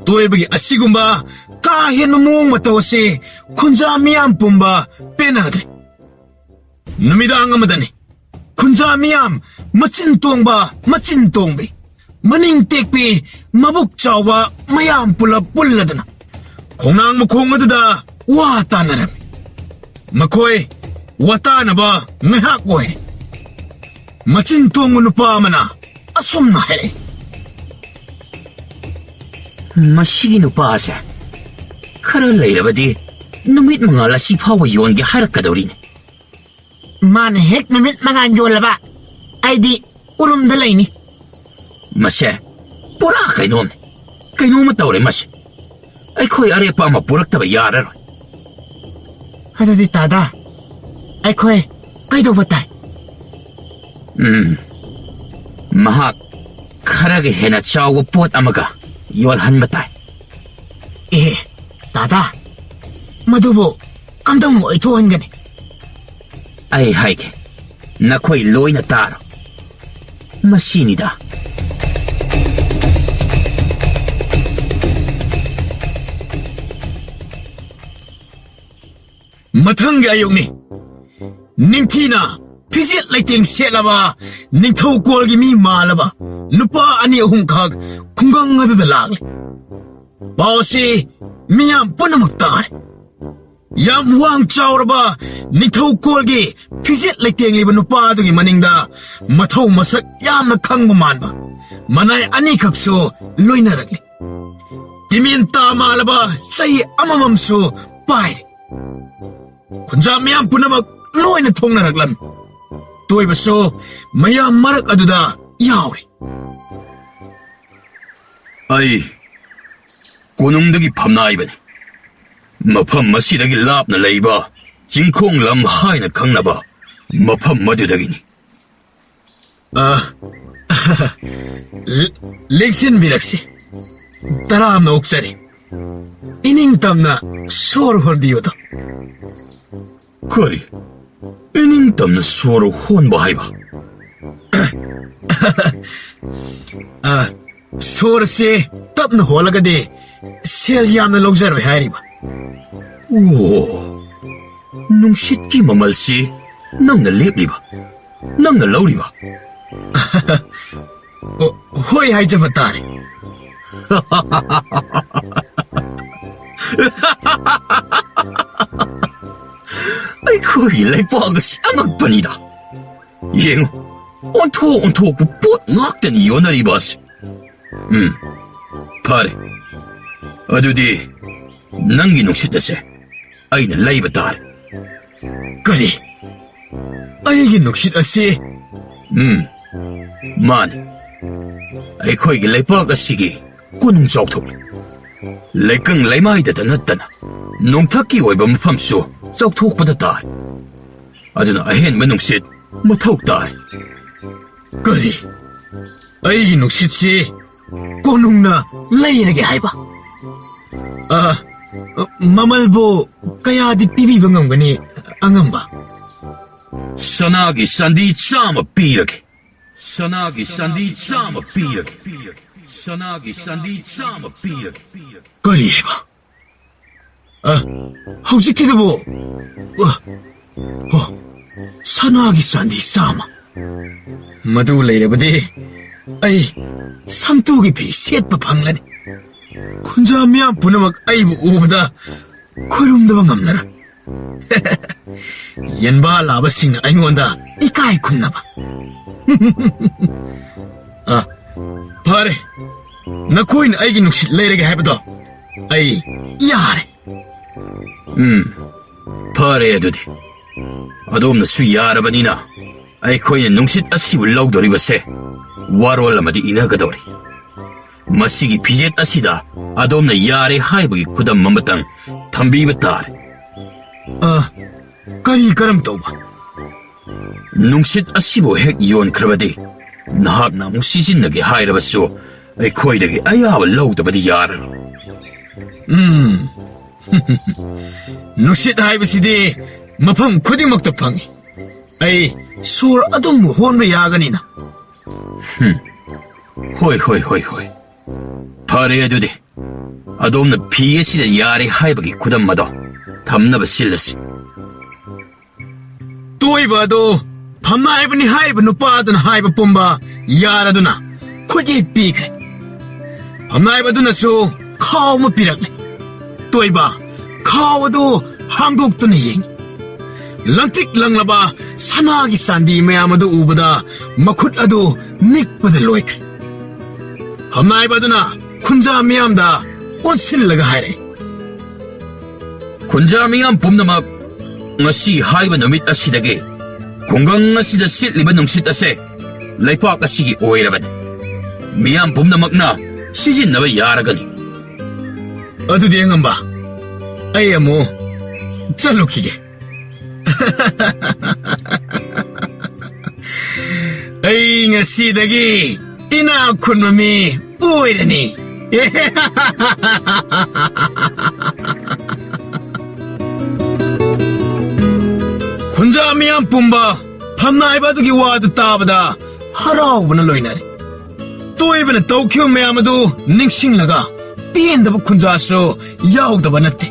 ꯇꯣꯏꯕꯒꯤ ꯑꯁꯤꯒꯨꯝꯕ ꯀꯥ ꯍꯦꯟꯕ ꯃꯑꯣꯡ ꯃꯇꯧ ꯑꯁꯤ ꯈꯨꯟꯖꯥ ꯃꯤꯌꯥꯝ ꯄꯨꯝꯕ ꯄꯦꯟꯅꯗ꯭ꯔꯦ꯫ ꯅꯨꯃꯤꯗꯥꯡ ꯑꯃꯗꯅꯤ ꯈꯨꯟꯖꯥ ꯃꯤꯌꯥꯝ, ꯃꯆꯤꯟ ꯇꯣꯡꯕ, ꯃꯆꯤꯟ ꯇꯣꯡꯕꯤ, ꯃꯅꯤꯡ ꯇꯦꯛꯄꯤ, ꯃꯕꯨꯛ ꯆꯥꯎꯕ ꯃꯌꯥꯝ ꯄꯨꯂꯞ ꯄꯨꯜꯂꯗꯨꯅ ꯈꯣꯡꯅꯥꯡ ꯃꯈꯣꯡ ꯑꯗꯨꯗ ꯋꯥ ꯇꯥꯅꯔꯝꯃꯤ꯫ ꯃꯈꯣꯏ ꯋꯥ ꯇꯥꯅꯕ ꯉꯥꯏꯍꯥꯛ ꯑꯣꯏꯔꯦ꯫ ꯃꯆꯤꯟ ꯇꯣꯡꯕ ꯅꯨꯄꯥ ꯑꯃꯅ ꯑꯁꯨꯝꯅ ꯍꯥꯏꯔꯛꯏ꯫ ꯃꯁꯤꯒꯤ ꯅꯨꯄꯥ ꯑꯁꯦ ꯈꯔ ꯂꯩꯔꯕꯗꯤ ꯅꯨꯃꯤꯠ ꯃꯉꯥꯜ ꯑꯁꯤ ꯐꯥꯎꯕ ꯌꯣꯟꯒꯦ ꯍꯥꯏꯔꯛꯀꯗꯧꯔꯤꯅꯦ꯫ ꯃꯥꯅ ꯍꯦꯛ ꯅꯨꯃꯤꯠ ꯃꯉꯥꯜ ꯌꯣꯜꯂꯕ, ꯑꯩꯗꯤ ꯎꯔꯨꯝꯗ ꯂꯩꯅꯤ꯫ ꯃꯁꯦ ꯄꯨꯔꯥ ꯀꯩꯅꯣꯝꯅꯤ꯫ ꯀꯩꯅꯣꯝꯃ ꯇꯧꯔꯦ ꯃꯁꯦ꯫ ꯑꯩꯈꯣꯏ ꯑꯔꯦꯞꯄ ꯑꯃ ꯄꯨꯔꯛꯇꯕ ꯌꯥꯔꯔꯣꯏ꯫ ꯑꯗꯨꯗꯤ ꯇꯥꯗꯥ, ꯑꯩꯈꯣꯏ ꯀꯩꯗꯧꯕ ꯇꯥꯏ? ꯎꯝ, ꯃꯍꯥꯛ ꯈꯔꯒ ꯍꯦꯟꯅ ꯆꯥꯎꯕ ꯄꯣꯠ ꯑꯃꯒ ꯌꯣꯜꯍꯟꯕ ꯇꯥꯏ꯫ ꯑꯦ, ꯇꯥꯗꯥ, ꯃꯗꯨꯕꯨ ꯀꯝꯗꯧꯅ ꯑꯣꯏꯊꯣꯛꯍꯟꯒꯅꯤ? ꯑꯩ ꯍꯥꯏꯒꯦ, ꯅꯈꯣꯏ ꯂꯣꯏꯅ ꯇꯥꯔꯣ꯫ ꯃꯁꯤꯅꯤꯗ꯫ ꯃꯊꯪꯒꯤ ꯑꯌꯨꯛꯅꯤ꯫ ꯅꯤꯡꯊꯤꯅ ꯐꯤꯖꯦꯠ ꯂꯩꯇꯦꯡ ꯁꯦꯠꯂꯕ, ꯅꯤꯡꯊꯧꯀꯣꯜꯒꯤ ꯃꯤ ꯃꯥꯜꯂꯕ ꯅꯨꯄꯥ ꯑꯅꯤ ꯑꯍꯨꯝꯈꯛ ꯈꯨꯡꯒꯪ ꯑꯗꯨꯗ ꯂꯥꯛꯂꯦ꯫ ꯄꯥꯎ ꯑꯁꯤ ꯃꯤꯌꯥꯝ ꯄꯨꯝꯅꯃꯛ ꯇꯥꯔꯦ꯫ ꯌꯥꯝ ꯋꯥꯡ ꯆꯥꯎꯔꯕ ꯅꯤꯡꯊꯧꯀꯣꯜꯒꯤ ꯐꯤꯖꯦꯠ ꯂꯩꯇꯦꯡꯂꯤꯕ ꯅꯨꯄꯥ ꯑꯗꯨꯒꯤ ꯃꯅꯤꯡꯗ ꯃꯊꯧ ꯃꯁꯛ ꯌꯥꯝꯅ ꯈꯪꯕ ꯃꯥꯟꯕ ꯃꯅꯥꯏ ꯑꯅꯤꯈꯛꯁꯨ ꯂꯣꯏꯅꯔꯛꯂꯤ꯫ ꯇꯤꯃꯦꯟ ꯇꯥ ꯃꯥꯜꯂꯕ ꯆꯍꯤ ꯑꯃꯃꯝꯁꯨ ꯄꯥꯏꯔꯤ꯫ ꯈꯨꯟꯖꯥ ꯃꯤꯌꯥꯝ ꯄꯨꯝꯅꯃꯛ ꯂꯣꯏꯅ ꯊꯣꯡꯅꯔꯛꯂꯝꯃꯤ꯫ ꯇꯣꯏꯕꯁꯨ ꯃꯌꯥꯝ ꯃꯔꯛ ꯑꯗꯨꯗ ꯌꯥꯎꯔꯤ꯫ ꯑꯩ ꯀꯣꯅꯨꯡꯗꯒꯤ ꯐꯝꯅꯥꯏꯕꯅꯤ꯫ ꯃꯐꯝ ꯑꯁꯤꯗꯒꯤ ꯂꯥꯞꯅ ꯂꯩꯕ ꯆꯤꯡꯈꯣꯡ ꯂꯝ ꯍꯥꯏꯅ ꯈꯪꯅꯕ ꯃꯐꯝ ꯑꯗꯨꯗꯒꯤꯅꯤ꯫ ꯑ, ꯂꯦꯡꯁꯤꯟꯕꯤꯔꯛꯁꯤ꯫ ꯇꯔꯥꯝꯅ ꯑꯣꯛꯆꯔꯤ꯫ ꯏꯅꯤꯡꯇꯝꯅ ꯁꯣꯔ ꯍꯣꯟꯕꯤꯌꯨꯗꯣ꯫ ꯀꯔꯤ? ꯏꯅꯤꯡꯇꯝꯅ ꯁꯣꯔ ꯍꯣꯟꯕ ꯍꯥꯏꯕ? ꯑ, ꯁꯣꯔꯁꯦ ꯇꯞꯅ ꯍꯣꯜꯂꯒꯗꯤ ꯁꯦꯜ ꯌꯥꯝꯅ ꯂꯧꯖꯔꯣꯏ ꯍꯥꯏꯔꯤꯕ꯫ ꯑꯣ, ꯅꯨꯡꯁꯤꯠꯀꯤ ꯃꯃꯜꯁꯤ ꯅꯪꯅ ꯂꯦꯞꯂꯤꯕ? ꯅꯪꯅ ꯂꯧꯔꯤꯕ? ꯑꯣ, ꯍꯣꯏ ꯍꯥꯏꯖꯕ ꯇꯥꯔꯦ꯫ ꯑꯩꯈꯣꯏꯒꯤ ꯂꯩꯄꯥꯛ ꯑꯁꯤ ꯑꯉꯛꯄꯅꯤꯗ꯫ ꯌꯦꯡꯉꯨ, ꯑꯣꯟꯊꯣꯛ ꯑꯣꯟꯊꯣꯛꯄ ꯄꯣꯠ ꯉꯥꯛꯇꯅꯤ ꯌꯣꯟꯅꯔꯤꯕ ꯑꯁꯤ꯫ ꯎꯝ, ꯐꯔꯦ꯫ ꯑꯗꯨꯗꯤ ꯅꯪꯒꯤ ꯅꯨꯡꯁꯤꯠ ꯑꯁꯦ ꯑꯩꯅ ꯂꯩꯕ ꯇꯥꯔꯦ꯫ ꯀꯔꯤ? ꯑꯩꯒꯤ ꯅꯨꯡꯁꯤꯠ ꯑꯁꯤ? ꯎꯝ, ꯃꯥꯅꯤ꯫ ꯑꯩꯈꯣꯏꯒꯤ ꯂꯩꯄꯥꯛ ꯑꯁꯤꯒꯤ ꯀꯣꯅꯨꯡ ꯆꯥꯎꯊꯣꯛꯂꯤ꯫ ꯂꯩꯀꯪ ꯂꯩꯃꯥꯏꯗꯇ ꯅꯠꯇꯅ ꯅꯣꯡꯊꯛꯀꯤ ꯑꯣꯏꯕ ꯃꯐꯝꯁꯨ ꯆꯥꯎꯊꯣꯛꯄꯗ ꯇꯥꯏ꯫ ꯑꯗꯨꯅ ꯑꯍꯦꯟꯕ ꯅꯨꯡꯁꯤꯠ ꯃꯊꯧ ꯇꯥꯏ꯫ ꯀꯔꯤ? ꯑꯩꯒꯤ ꯅꯨꯡꯁꯤꯠꯁꯤ ꯀꯣꯅꯨꯡꯅ ꯂꯩꯔꯒꯦ ꯍꯥꯏꯕ? ꯑ, ꯃꯃꯜꯕꯨ ꯀꯌꯥꯗꯤ ꯄꯤꯕꯤꯕ ꯉꯝꯒꯅꯤ, ꯑꯉꯝꯕ? ꯁꯅꯥꯒꯤ ꯆꯥꯟꯗꯤ ꯆꯥꯝꯃ ꯄꯤꯔꯒꯦ꯫ ꯁꯅꯥꯒꯤ ꯆꯥꯟꯗꯤ ꯆꯥꯝꯃ ꯄꯤꯔꯒꯦ꯫ ꯁꯅꯥꯒꯤ ꯆꯥꯟꯗꯤ ꯆꯥꯝꯃ ꯄꯤꯔꯒꯦ꯫ ꯀꯔꯤ ꯍꯥꯏꯕ? ꯑ, ꯍꯧꯖꯤꯛꯀꯤꯗꯨꯕꯨ? ꯑ, ꯑꯣ, ꯁꯅꯥꯒꯤ ꯆꯥꯟꯗꯤ ꯆꯥꯝꯃ꯫ ꯃꯗꯨ ꯂꯩꯔꯕꯗꯤ ꯑꯩ ꯁꯝꯇꯨꯒꯤ ꯐꯤ ꯁꯦꯠꯄ ꯐꯪꯂꯅꯤ꯫ ꯈꯨꯟꯖꯥ ꯃꯤꯌꯥꯝ ꯄꯨꯝꯅꯃꯛ ꯑꯩꯕꯨ ꯎꯕꯗ ꯈꯣꯏꯔꯨꯝꯗꯕ ꯉꯝꯂꯔꯣꯏ꯫ ꯌꯦꯟꯕꯥ ꯂꯥꯕꯁꯤꯡꯅ ꯑꯩꯉꯣꯟꯗ ꯏꯀꯥꯏ ꯈꯨꯝꯅꯕ꯫ ꯑ, ꯐꯔꯦ, ꯅꯈꯣꯏꯅ ꯑꯩꯒꯤ ꯅꯨꯡꯁꯤꯠ ꯂꯩꯔꯒꯦ ꯍꯥꯏꯕꯗꯣ ꯑꯩ ꯌꯥꯔꯦ꯫ ꯎꯝ, ꯐꯔꯦ ꯑꯗꯨꯗꯤ꯫ ꯑꯗꯣꯝꯅꯁꯨ ꯌꯥꯔꯕꯅꯤꯅ ꯑꯩꯈꯣꯏꯅ ꯅꯨꯡꯁꯤꯠ ꯑꯁꯤꯕꯨ ꯂꯧꯗꯣꯔꯤꯕꯁꯦ ꯋꯥꯔꯣꯜ ꯑꯃꯗꯤ ꯏꯅꯒꯗꯧꯔꯤ꯫ ꯃꯁꯤꯒꯤ ꯐꯤꯖꯦꯠ ꯑꯁꯤꯗ ꯑꯗꯣꯝꯅ ꯌꯥꯔꯦ ꯍꯥꯏꯕꯒꯤ ꯈꯨꯗꯝ ꯑꯃꯇꯪ ꯊꯝꯕꯤꯕ ꯇꯥꯔꯦ꯫ ꯑ, ꯀꯔꯤ ꯀꯔꯝ ꯇꯧꯕ? ꯅꯨꯡꯁꯤꯠ ꯑꯁꯤꯕꯨ ꯍꯦꯛ ꯌꯣꯟꯈ꯭ꯔꯕꯗꯤ ꯅꯍꯥꯛꯅ ꯑꯃꯨꯛ ꯁꯤꯖꯤꯟꯅꯒꯦ ꯍꯥꯏꯔꯕꯁꯨ ꯑꯩꯈꯣꯏꯗꯒꯤ ꯑꯌꯥꯕ ꯂꯧꯗꯕꯗꯤ ꯌꯥꯔꯔꯣꯏ꯫ ꯎꯝ꯫ ꯅꯨꯡꯁꯤꯠ ꯍꯥꯏꯕꯁꯤꯗꯤ ꯃꯐꯝ ꯈꯨꯗꯤꯡꯃꯛꯇ ꯐꯪꯏ꯫ ꯑꯩ ꯁꯣꯔ ꯑꯗꯨꯝ ꯍꯣꯟꯕ ꯌꯥꯒꯅꯤꯅ꯫ ꯍꯨꯝ꯫ ꯍꯣꯏ, ꯍꯣꯏ, ꯍꯣꯏ, ꯍꯣꯏ꯫ ꯐꯔꯦ ꯑꯗꯨꯗꯤ꯫ ꯑꯗꯣꯝꯅ ꯐꯤ ꯑꯁꯤꯗ ꯌꯥꯔꯦ ꯍꯥꯏꯕꯒꯤ ꯈꯨꯗꯝ ꯑꯗꯣ ꯊꯝꯅꯕ ꯁꯤꯜꯂꯁꯤ꯫ ꯇꯣꯏꯕ ꯑꯗꯣ ꯐꯝꯅꯥꯏꯕꯅꯤ ꯍꯥꯏꯔꯤꯕ ꯅꯨꯄꯥ ꯑꯗꯨꯅ ꯍꯥꯏꯕ ꯄꯨꯝꯕ ꯌꯥꯔꯗꯨꯅ ꯈꯨꯠꯌꯦꯛ ꯄꯤꯈ꯭ꯔꯦ꯫ ꯐꯝꯅꯥꯏꯕ ꯑꯗꯨꯅꯁꯨ ꯈꯥꯎ ꯑꯃ ꯄꯤꯔꯛꯂꯦ꯫ ꯇꯣꯏꯕ ꯈꯥꯎ ꯑꯗꯨ ꯍꯥꯡꯗꯣꯛꯇꯨꯅ ꯌꯦꯡꯉꯤ꯫ ꯂꯪꯇ꯭ꯔꯤꯛ ꯂꯪꯂꯕ ꯁꯅꯥꯒꯤ ꯆꯥꯟꯗꯤ ꯃꯌꯥꯝ ꯑꯗꯨ ꯎꯕꯗ ꯃꯈꯨꯠ ꯑꯗꯨ ꯅꯤꯛꯄꯗ ꯂꯣꯏꯈ꯭ꯔꯦ꯫ ꯐꯝꯅꯥꯏꯕ ꯑꯗꯨꯅ ꯈꯨꯟꯖꯥ ꯃꯤꯌꯥꯝꯗ ꯑꯣꯟꯁꯤꯜꯂꯒ ꯍꯥꯏꯔꯛꯏ, "ꯈꯨꯟꯖꯥ ꯃꯤꯌꯥꯝ ꯄꯨꯝꯅꯃꯛ, ꯉꯁꯤ ꯍꯥꯏꯕ ꯅꯨꯃꯤꯠ ꯑꯁꯤꯗꯒꯤ ꯈꯨꯡꯒꯪ ꯑꯁꯤꯗ ꯁꯤꯠꯂꯤꯕ ꯅꯨꯡꯁꯤꯠ ꯑꯁꯦ ꯂꯩꯄꯥꯛ ꯑꯁꯤꯒꯤ ꯑꯣꯏꯔꯕꯅꯤ꯫ ꯃꯤꯌꯥꯝ ꯄꯨꯝꯅꯃꯛꯅ ꯁꯤꯖꯤꯟꯅꯕ ꯌꯥꯔꯒꯅꯤ꯫ ꯑꯗꯨꯗꯤ ꯑꯉꯝꯕ, ꯑꯩ ꯑꯃꯨꯛ ꯆꯠꯂꯨꯈꯤꯒꯦ꯫ ꯑꯩ ꯉꯁꯤꯗꯒꯤ ꯏꯅꯥꯛ ꯈꯨꯟꯕ ꯃꯤ ꯑꯣꯏꯔꯅꯤ꯫" ꯈꯨꯟꯖꯥ ꯃꯤꯌꯥꯝ ꯄꯨꯝꯕ ꯐꯝꯅꯥꯏꯕ ꯑꯗꯨꯒꯤ ꯋꯥꯗꯨ ꯇꯥꯕꯗ ꯍꯔꯥꯎꯕꯅ ꯂꯣꯏꯅꯔꯦ꯫ ꯇꯣꯏꯕꯅ ꯇꯧꯈꯤꯕ ꯃꯌꯥꯝ ꯑꯗꯨ ꯅꯤꯡꯁꯤꯡꯂꯒ ꯄꯦꯟꯗꯕ ꯈꯨꯟꯖꯥꯁꯨ ꯌꯥꯎꯗꯕ ꯅꯠꯇꯦ꯫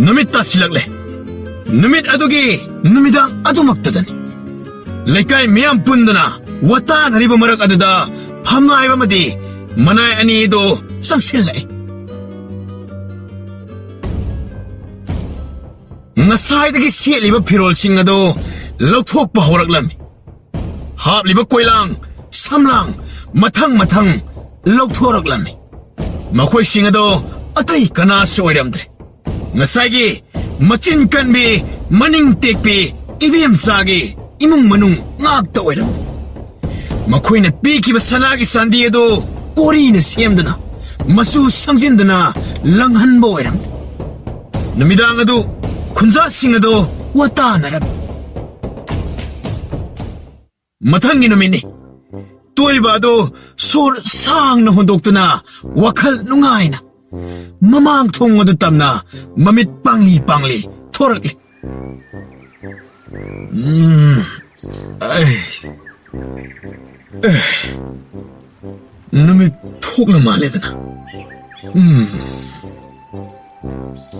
ꯅꯨꯃꯤꯠ ꯇꯥꯁꯤꯜꯂꯛꯂꯦ꯫ ꯅꯨꯃꯤꯠ ꯑꯗꯨꯒꯤ ꯅꯨꯃꯤꯗꯥꯡ ꯑꯗꯨꯃꯛꯇꯗꯅꯤ꯫ ꯂꯩꯀꯥꯏ ꯃꯤꯌꯥꯝ ꯄꯨꯟꯗꯨꯅ ꯋꯥꯇꯥꯅꯔꯤꯕ ꯃꯔꯛ ꯑꯗꯨꯗ ꯐꯝꯅꯥꯏꯕ ꯑꯃꯗꯤ ꯃꯅꯥꯏ ꯑꯅꯤꯗꯨ ꯆꯪꯁꯤꯜꯂꯛꯏ꯫ ꯉꯁꯥꯏꯗꯒꯤ ꯁꯦꯠꯂꯤꯕ ꯐꯤꯔꯣꯜꯁꯤꯡ ꯑꯗꯨ ꯂꯧꯊꯣꯛꯄ ꯍꯧꯔꯛꯂꯝꯃꯤ꯫ ꯍꯥꯞꯂꯤꯕ ꯀꯣꯏꯂꯥꯡ, ꯁꯝꯂꯥꯡ ꯃꯊꯪ ꯃꯊꯪ ꯂꯧꯊꯣꯔꯛꯂꯝꯃꯤ꯫ ꯃꯈꯣꯏꯁꯤꯡ ꯑꯗꯨ ꯑꯇꯩ ꯀꯅꯥꯁꯨ ꯑꯣꯏꯔꯝꯗ꯭ꯔꯦ꯫ ꯉꯁꯥꯏꯒꯤ ꯃꯆꯤꯟ ꯀꯟꯕꯤ, ꯃꯅꯤꯡ ꯇꯦꯛꯄꯤ ꯏꯕꯦꯝꯆꯥꯒꯤ ꯏꯃꯨꯡ ꯃꯅꯨꯡ ꯉꯥꯛꯇ ꯑꯣꯏꯔꯝꯃꯤ꯫ ꯃꯈꯣꯏꯅ ꯄꯤꯈꯤꯕ ꯁꯅꯥꯒꯤ ꯆꯥꯟꯗꯤ ꯑꯗꯨ ꯀꯣꯔꯤꯅ ꯁꯦꯝꯗꯨꯅ, ꯃꯆꯨ ꯁꯪꯖꯤꯟꯗꯨꯅ ꯂꯪꯍꯟꯕ ꯑꯣꯏꯔꯝꯃꯤ꯫ ꯅꯨꯃꯤꯗꯥꯡ ꯑꯗꯨ ꯈꯨꯟꯖꯥꯁꯤꯡ ꯑꯗꯨ ꯋꯥꯇꯥꯅꯔꯝꯃꯤ꯫ ꯃꯊꯪꯒꯤ ꯅꯨꯃꯤꯠꯅꯤ꯫ ꯇꯣꯏꯕ ꯑꯗꯨ ꯁꯣꯔ ꯁꯥꯡꯅ ꯍꯣꯟꯗꯣꯛꯇꯨꯅ ꯋꯥꯈꯜ ꯅꯨꯡꯉꯥꯏꯅ ꯃꯃꯥꯡ ꯊꯣꯡ ꯑꯗꯨ ꯇꯝꯅ ꯃꯃꯤꯠ ꯄꯥꯡꯂꯤ ꯄꯥꯡꯂꯤ ꯊꯣꯔꯛꯂꯤ꯫ ꯎꯝ, ꯑꯩ, ꯑꯦ, ꯅꯨꯃꯤꯠ ꯊꯣꯛꯂ ꯃꯥꯜꯂꯦꯗꯅ꯫ ꯎꯝ꯫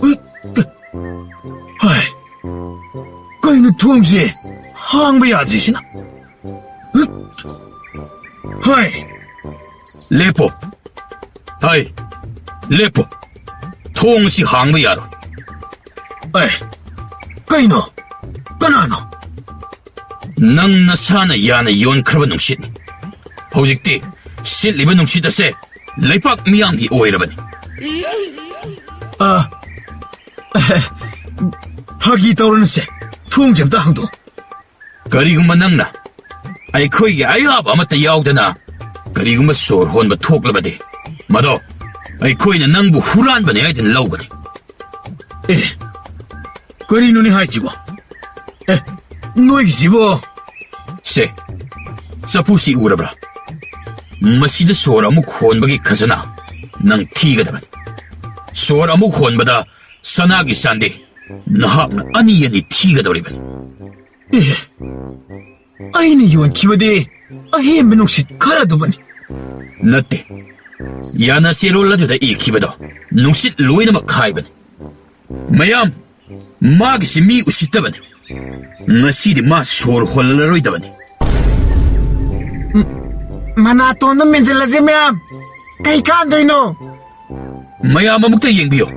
ꯎꯏ, ꯍꯥꯏ, ꯀꯩꯅꯣ ꯊꯣꯡꯁꯦ ꯍꯥꯡꯕ ꯌꯥꯗ꯭ꯔꯤꯁꯤꯅ? ꯍꯣꯏ꯫ ꯂꯦꯞꯄꯣ꯫ ꯍꯣꯏ꯫ ꯂꯦꯞꯄꯣ꯫ ꯊꯣꯡ ꯑꯁꯤ ꯍꯥꯡꯕ ꯌꯥꯔꯣꯏ꯫ ꯑꯦ, ꯀꯩꯅꯣ? ꯀꯅꯥꯅꯣ? ꯅꯪ ꯅꯁꯥꯅ ꯌꯥꯅ ꯌꯣꯟꯈ꯭ꯔꯕ ꯅꯨꯡꯁꯤꯠꯅꯤ꯫ ꯍꯧꯖꯤꯛꯇꯤ ꯁꯤꯠꯂꯤꯕ ꯅꯨꯡꯁꯤꯠ ꯑꯁꯦ ꯂꯩꯄꯥꯛ ꯃꯤꯌꯥꯝꯒꯤ ꯑꯣꯏꯔꯕꯅꯤ꯫ ꯑ, ꯐꯥꯒꯤ ꯇꯧꯔꯅꯨꯁꯦ꯫ ꯊꯣꯡꯁꯦ ꯑꯝꯇ ꯍꯥꯡꯗꯣꯛꯑꯣ꯫ ꯀꯔꯤꯒꯨꯝꯕ ꯅꯪꯅ ꯑꯩꯈꯣꯏꯒꯤ ꯑꯌꯥꯕ ꯑꯃꯠꯇ ꯌꯥꯎꯗꯅ ꯀꯔꯤꯒꯨꯝꯕ ꯁꯣꯔ ꯍꯣꯟꯕ ꯊꯣꯛꯂꯕꯗꯤ, ꯃꯗꯣ ꯑꯩꯈꯣꯏꯅ ꯅꯪꯕꯨ ꯍꯨꯔꯥꯟꯕꯅꯤ ꯍꯥꯏꯗꯨꯅ ꯂꯧꯒꯅꯤ꯫ ꯑꯦ, ꯀꯔꯤꯅꯣꯅꯦ ꯍꯥꯏꯁꯤꯕꯣ? ꯑꯦ, ꯅꯣꯏꯒꯤꯁꯤꯕꯣ? ꯁꯦ, ꯆꯐꯨꯁꯤ ꯎꯔꯕ꯭ꯔꯥ? ꯃꯁꯤꯗ ꯁꯣꯔ ꯑꯃꯨꯛ ꯍꯣꯟꯕꯒꯤ ꯈꯖꯅꯥ ꯅꯪ ꯊꯤꯒꯗꯕꯅꯤ꯫ ꯁꯣꯔ ꯑꯃꯨꯛ ꯍꯣꯟꯕꯗ ꯁꯅꯥꯒꯤ ꯆꯥꯟꯗꯤ ꯅꯍꯥꯛꯅ ꯑꯅꯤ ꯑꯅꯤ ꯊꯤꯒꯗꯧꯔꯤꯕꯅꯤ꯫ ꯑꯦ, ꯑꯩꯅ ꯌꯣꯟꯈꯤꯕꯗꯤ ꯑꯍꯦꯟꯕ ꯅꯨꯡꯁꯤꯠ ꯈꯔꯗꯨꯕꯨꯅꯤ꯫ ꯅꯠꯇꯦ, ꯌꯥꯅ ꯆꯦꯔꯣꯜ ꯑꯗꯨꯗ ꯏꯈꯤꯕꯗꯣ ꯅꯨꯡꯁꯤꯠ ꯂꯣꯏꯅꯃꯛ ꯈꯥꯏꯕꯅꯤ꯫ ꯃꯌꯥꯝ, ꯃꯥꯒꯤꯁꯤ ꯃꯤ ꯎꯁꯤꯠꯇꯕꯅꯤ꯫ ꯉꯁꯤꯗꯤ ꯃꯥ ꯁꯣꯔ ꯍꯣꯜꯂꯔꯣꯏꯗꯕꯅꯤ꯫ ꯃꯅꯥꯇꯣꯟꯗ ꯃꯦꯟꯁꯤꯜꯂꯁꯤ ꯃꯌꯥꯝ꯫ ꯀꯩ ꯀꯥꯟꯗꯣꯏꯅꯣ? ꯃꯌꯥꯝ ꯑꯃꯨꯛꯇ ꯌꯦꯡꯕꯤꯌꯨ꯫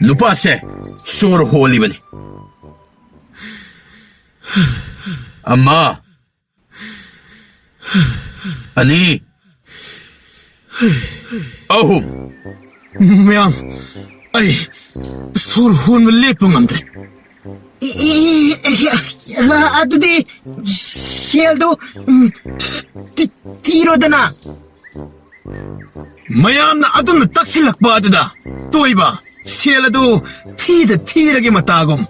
ꯅꯨꯄꯥꯁꯦ ꯁꯣꯔ ꯍꯣꯜꯂꯤꯕꯅꯤ꯫ ꯑꯃ, ꯑꯅꯤ, ꯑꯍꯨꯝ꯫ ꯃꯌꯥꯝ, ꯑꯩ ꯁꯣꯔ ꯍꯣꯟꯕ ꯂꯦꯞꯄ ꯉꯝꯗ꯭ꯔꯦ꯫ ꯏ-, ꯏ-, ꯏ-, ꯑꯗꯨꯗꯤ ꯁꯦꯜꯗꯣ, ꯎꯝ, ꯊꯤ-, ꯊꯤꯔꯣꯗꯅ꯫ ꯃꯌꯥꯝꯅ ꯑꯗꯨꯝꯅ ꯇꯛꯁꯤꯜꯂꯛꯄ ꯑꯗꯨꯗ ꯇꯣꯏꯕ ꯁꯦꯜ ꯑꯗꯨ ꯊꯤꯗ ꯊꯤꯔꯒꯦ ꯃꯇꯥꯒꯨꯝ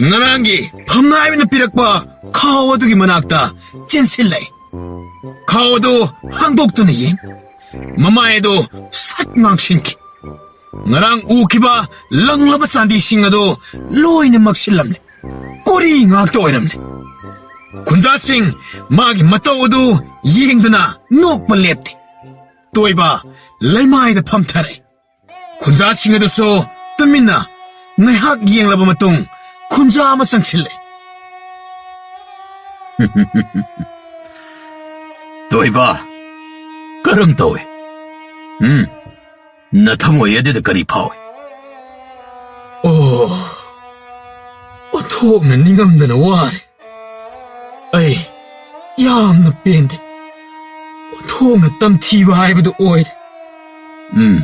ꯉꯔꯥꯡꯒꯤ ꯐꯝꯅꯥꯏꯕꯅ ꯄꯤꯔꯛꯄ ꯈꯥꯎ ꯑꯗꯨꯒꯤ ꯃꯅꯥꯛꯇ ꯆꯦꯟꯁꯤꯜꯂꯛꯏ꯫ ꯈꯥꯎ ꯑꯗꯨ ꯍꯥꯡꯗꯣꯛꯇꯨꯅ ꯌꯦꯡ꯫ ꯃꯃꯥꯏ ꯑꯗꯨ ꯁꯠ ꯉꯥꯡꯁꯤꯟꯈꯤ꯫ ꯉꯔꯥꯡ ꯎꯈꯤꯕ ꯂꯪꯂꯕ ꯆꯥꯟꯗꯤꯁꯤꯡ ꯑꯗꯨ ꯂꯣꯏꯅꯃꯛ ꯁꯤꯜꯂꯝꯂꯦ꯫ ꯀꯣꯔꯤ ꯉꯥꯛꯇ ꯑꯣꯏꯔꯝꯂꯦ꯫ ꯈꯨꯟꯖꯥꯁꯤꯡ ꯃꯥꯒꯤ ꯃꯇꯧ ꯑꯗꯨ ꯌꯦꯡꯗꯨꯅ ꯅꯣꯛꯄ ꯂꯦꯞꯇꯦ꯫ ꯇꯣꯏꯕ ꯂꯩꯃꯥꯏꯗ ꯐꯝꯊꯔꯦ꯫ ꯈꯨꯟꯖꯥꯁꯤꯡ ꯑꯗꯨꯁꯨ ꯇꯨꯃꯤꯟꯅ ꯉꯥꯏꯍꯥꯛ ꯌꯦꯡꯂꯕ ꯃꯇꯨꯡ ꯈꯨꯟꯖꯥ ꯑꯃ ꯆꯪꯁꯤꯜꯂꯦ꯫ ꯇꯣꯏꯕ, ꯀꯔꯝ ꯇꯧꯏ? ꯎꯝ, ꯅꯊꯃꯣꯏ ꯑꯗꯨꯗ ꯀꯔꯤ ꯐꯥꯎꯏ? ꯑꯣ, ꯑꯣꯟꯊꯣꯛꯅ ꯅꯤꯡꯉꯝꯗꯅ ꯋꯥꯔꯦ꯫ ꯑꯩ ꯌꯥꯝꯅ ꯄꯦꯟꯗꯦ꯫ ꯑꯣꯟꯊꯣꯛꯅ ꯇꯝꯊꯤꯕ ꯍꯥꯏꯕꯗꯨ ꯑꯣꯏꯔꯦ꯫ ꯎꯝ,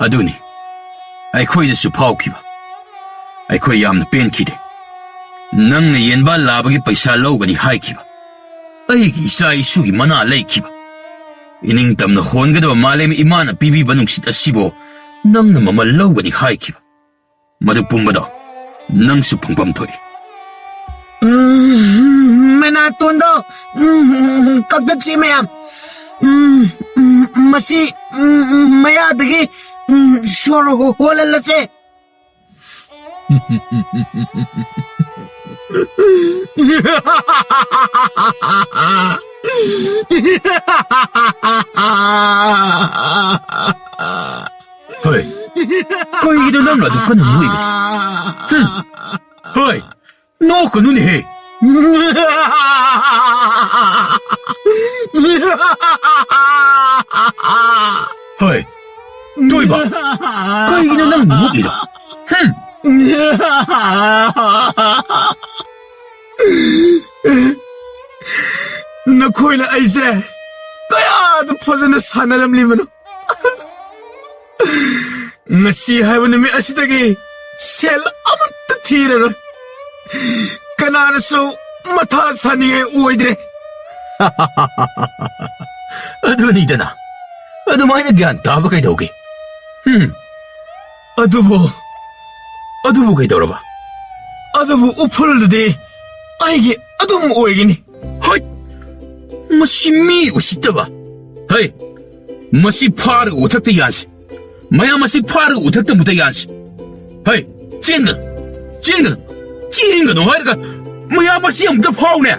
ꯑꯗꯨꯅꯤ ꯑꯩꯈꯣꯏꯗꯁꯨ ꯐꯥꯎꯈꯤꯕ꯫ ꯑꯩꯈꯣꯏ ꯌꯥꯝꯅ ꯄꯦꯟꯈꯤꯗꯦ꯫ ꯅꯪꯅ ꯌꯦꯟꯕꯥ ꯂꯥꯕꯒꯤ ꯄꯩꯁꯥ ꯂꯧꯒꯅꯤ ꯍꯥꯏꯈꯤꯕ, ꯑꯩꯒꯤ ꯏꯆꯥ ꯏꯁꯨꯒꯤ ꯃꯅꯥ ꯂꯩꯈꯤꯕ, ꯏꯅꯤꯡꯇꯝꯅ ꯍꯣꯟꯒꯗꯕ ꯃꯥꯂꯦꯝ ꯏꯃꯥꯅ ꯄꯤꯕꯤꯕ ꯅꯨꯡꯁꯤꯠ ꯑꯁꯤꯕꯨ ꯅꯪꯅ ꯃꯃꯜ ꯂꯧꯒꯅꯤ ꯍꯥꯏꯈꯤꯕ, ꯃꯗꯨ ꯄꯨꯝꯕꯗꯣ ꯅꯪꯁꯨ ꯐꯪꯐꯝ ꯊꯣꯛꯏ꯫ ꯎꯝ, ꯃꯅꯥꯇꯣꯟꯗꯣ, ꯎꯝ, ꯀꯛꯊꯠꯁꯤ ꯃꯌꯥꯝ꯫ ꯎꯝ, ꯎꯝ, ꯃꯁꯤ, ꯎꯝ, ꯎꯝ, ꯃꯌꯥꯗꯒꯤ, ꯎꯝ, ꯁꯣꯔ ꯍꯣ-, ꯍꯣꯜꯍꯜꯂꯁꯦ꯫ ꯍꯣꯏ, ꯀꯩꯒꯤꯅꯣ ꯅꯪꯅ ꯑꯗꯨꯛ ꯀꯟꯅ ꯅꯣꯛꯏꯕꯗꯤ? ꯍꯨꯝ, ꯍꯣꯏ, ꯅꯣꯛꯀꯅꯨꯅꯦꯍꯦ꯫ ꯍꯣꯏ, ꯇꯣꯏꯕ, ꯀꯩꯒꯤꯅꯣ ꯅꯪ ꯅꯣꯛꯂꯤꯗꯣ? ꯍꯨꯝ꯫ ꯅꯈꯣꯏꯅ ꯑꯩꯁꯦ ꯀꯌꯥꯗ ꯐꯖꯅ ꯁꯥꯟꯅꯔꯝꯂꯤꯕꯅꯣ꯫ ꯉꯁꯤ ꯍꯥꯏꯕ ꯅꯨꯃꯤꯠ ꯑꯁꯤꯗꯒꯤ ꯁꯦꯜ ꯑꯃꯠꯇ ꯊꯤꯔꯔꯣꯏ꯫ ꯀꯅꯥꯅꯁꯨ ꯃꯊꯥ ꯁꯥꯅꯤꯡꯉꯥꯏ ꯑꯣꯏꯗ꯭ꯔꯦ꯫ ꯑꯗꯨꯅꯤꯗꯅ, ꯑꯗꯨꯃꯥꯏꯅ ꯒ꯭ꯌꯥꯟ ꯇꯥꯕ ꯀꯩꯗꯧꯒꯦ? ꯍꯨꯝ꯫ ꯑꯗꯨꯕꯨ, ꯑꯗꯨꯕꯨ ꯀꯩꯗꯧꯔꯕ? ꯑꯗꯨꯕꯨ ꯎꯐꯨꯜꯗꯨꯗꯤ ꯑꯩꯒꯤ ꯑꯗꯨꯝ ꯑꯣꯏꯒꯅꯤ꯫ ꯍꯩꯠ! ꯃꯁꯤ ꯃꯤ ꯎꯁꯤꯠꯇꯕ! ꯍꯩ! ꯃꯁꯤ ꯐꯥꯔꯒ ꯎꯊꯛꯇ ꯌꯥꯟꯁꯤ꯫ ꯃꯌꯥꯝ ꯑꯁꯤ ꯐꯥꯔꯒ ꯎꯊꯛꯇ ꯑꯃꯨꯛꯇ ꯌꯥꯟꯁꯤ꯫ ꯍꯩ! ꯆꯦꯟꯒꯅꯨ! ꯆꯦꯟꯒꯅꯨ! ꯆꯦꯟꯒꯅꯨ ꯍꯥꯏꯔꯒ ꯃꯌꯥꯝ ꯑꯁꯤ ꯑꯃꯨꯛꯇ ꯐꯥꯎꯅꯦ!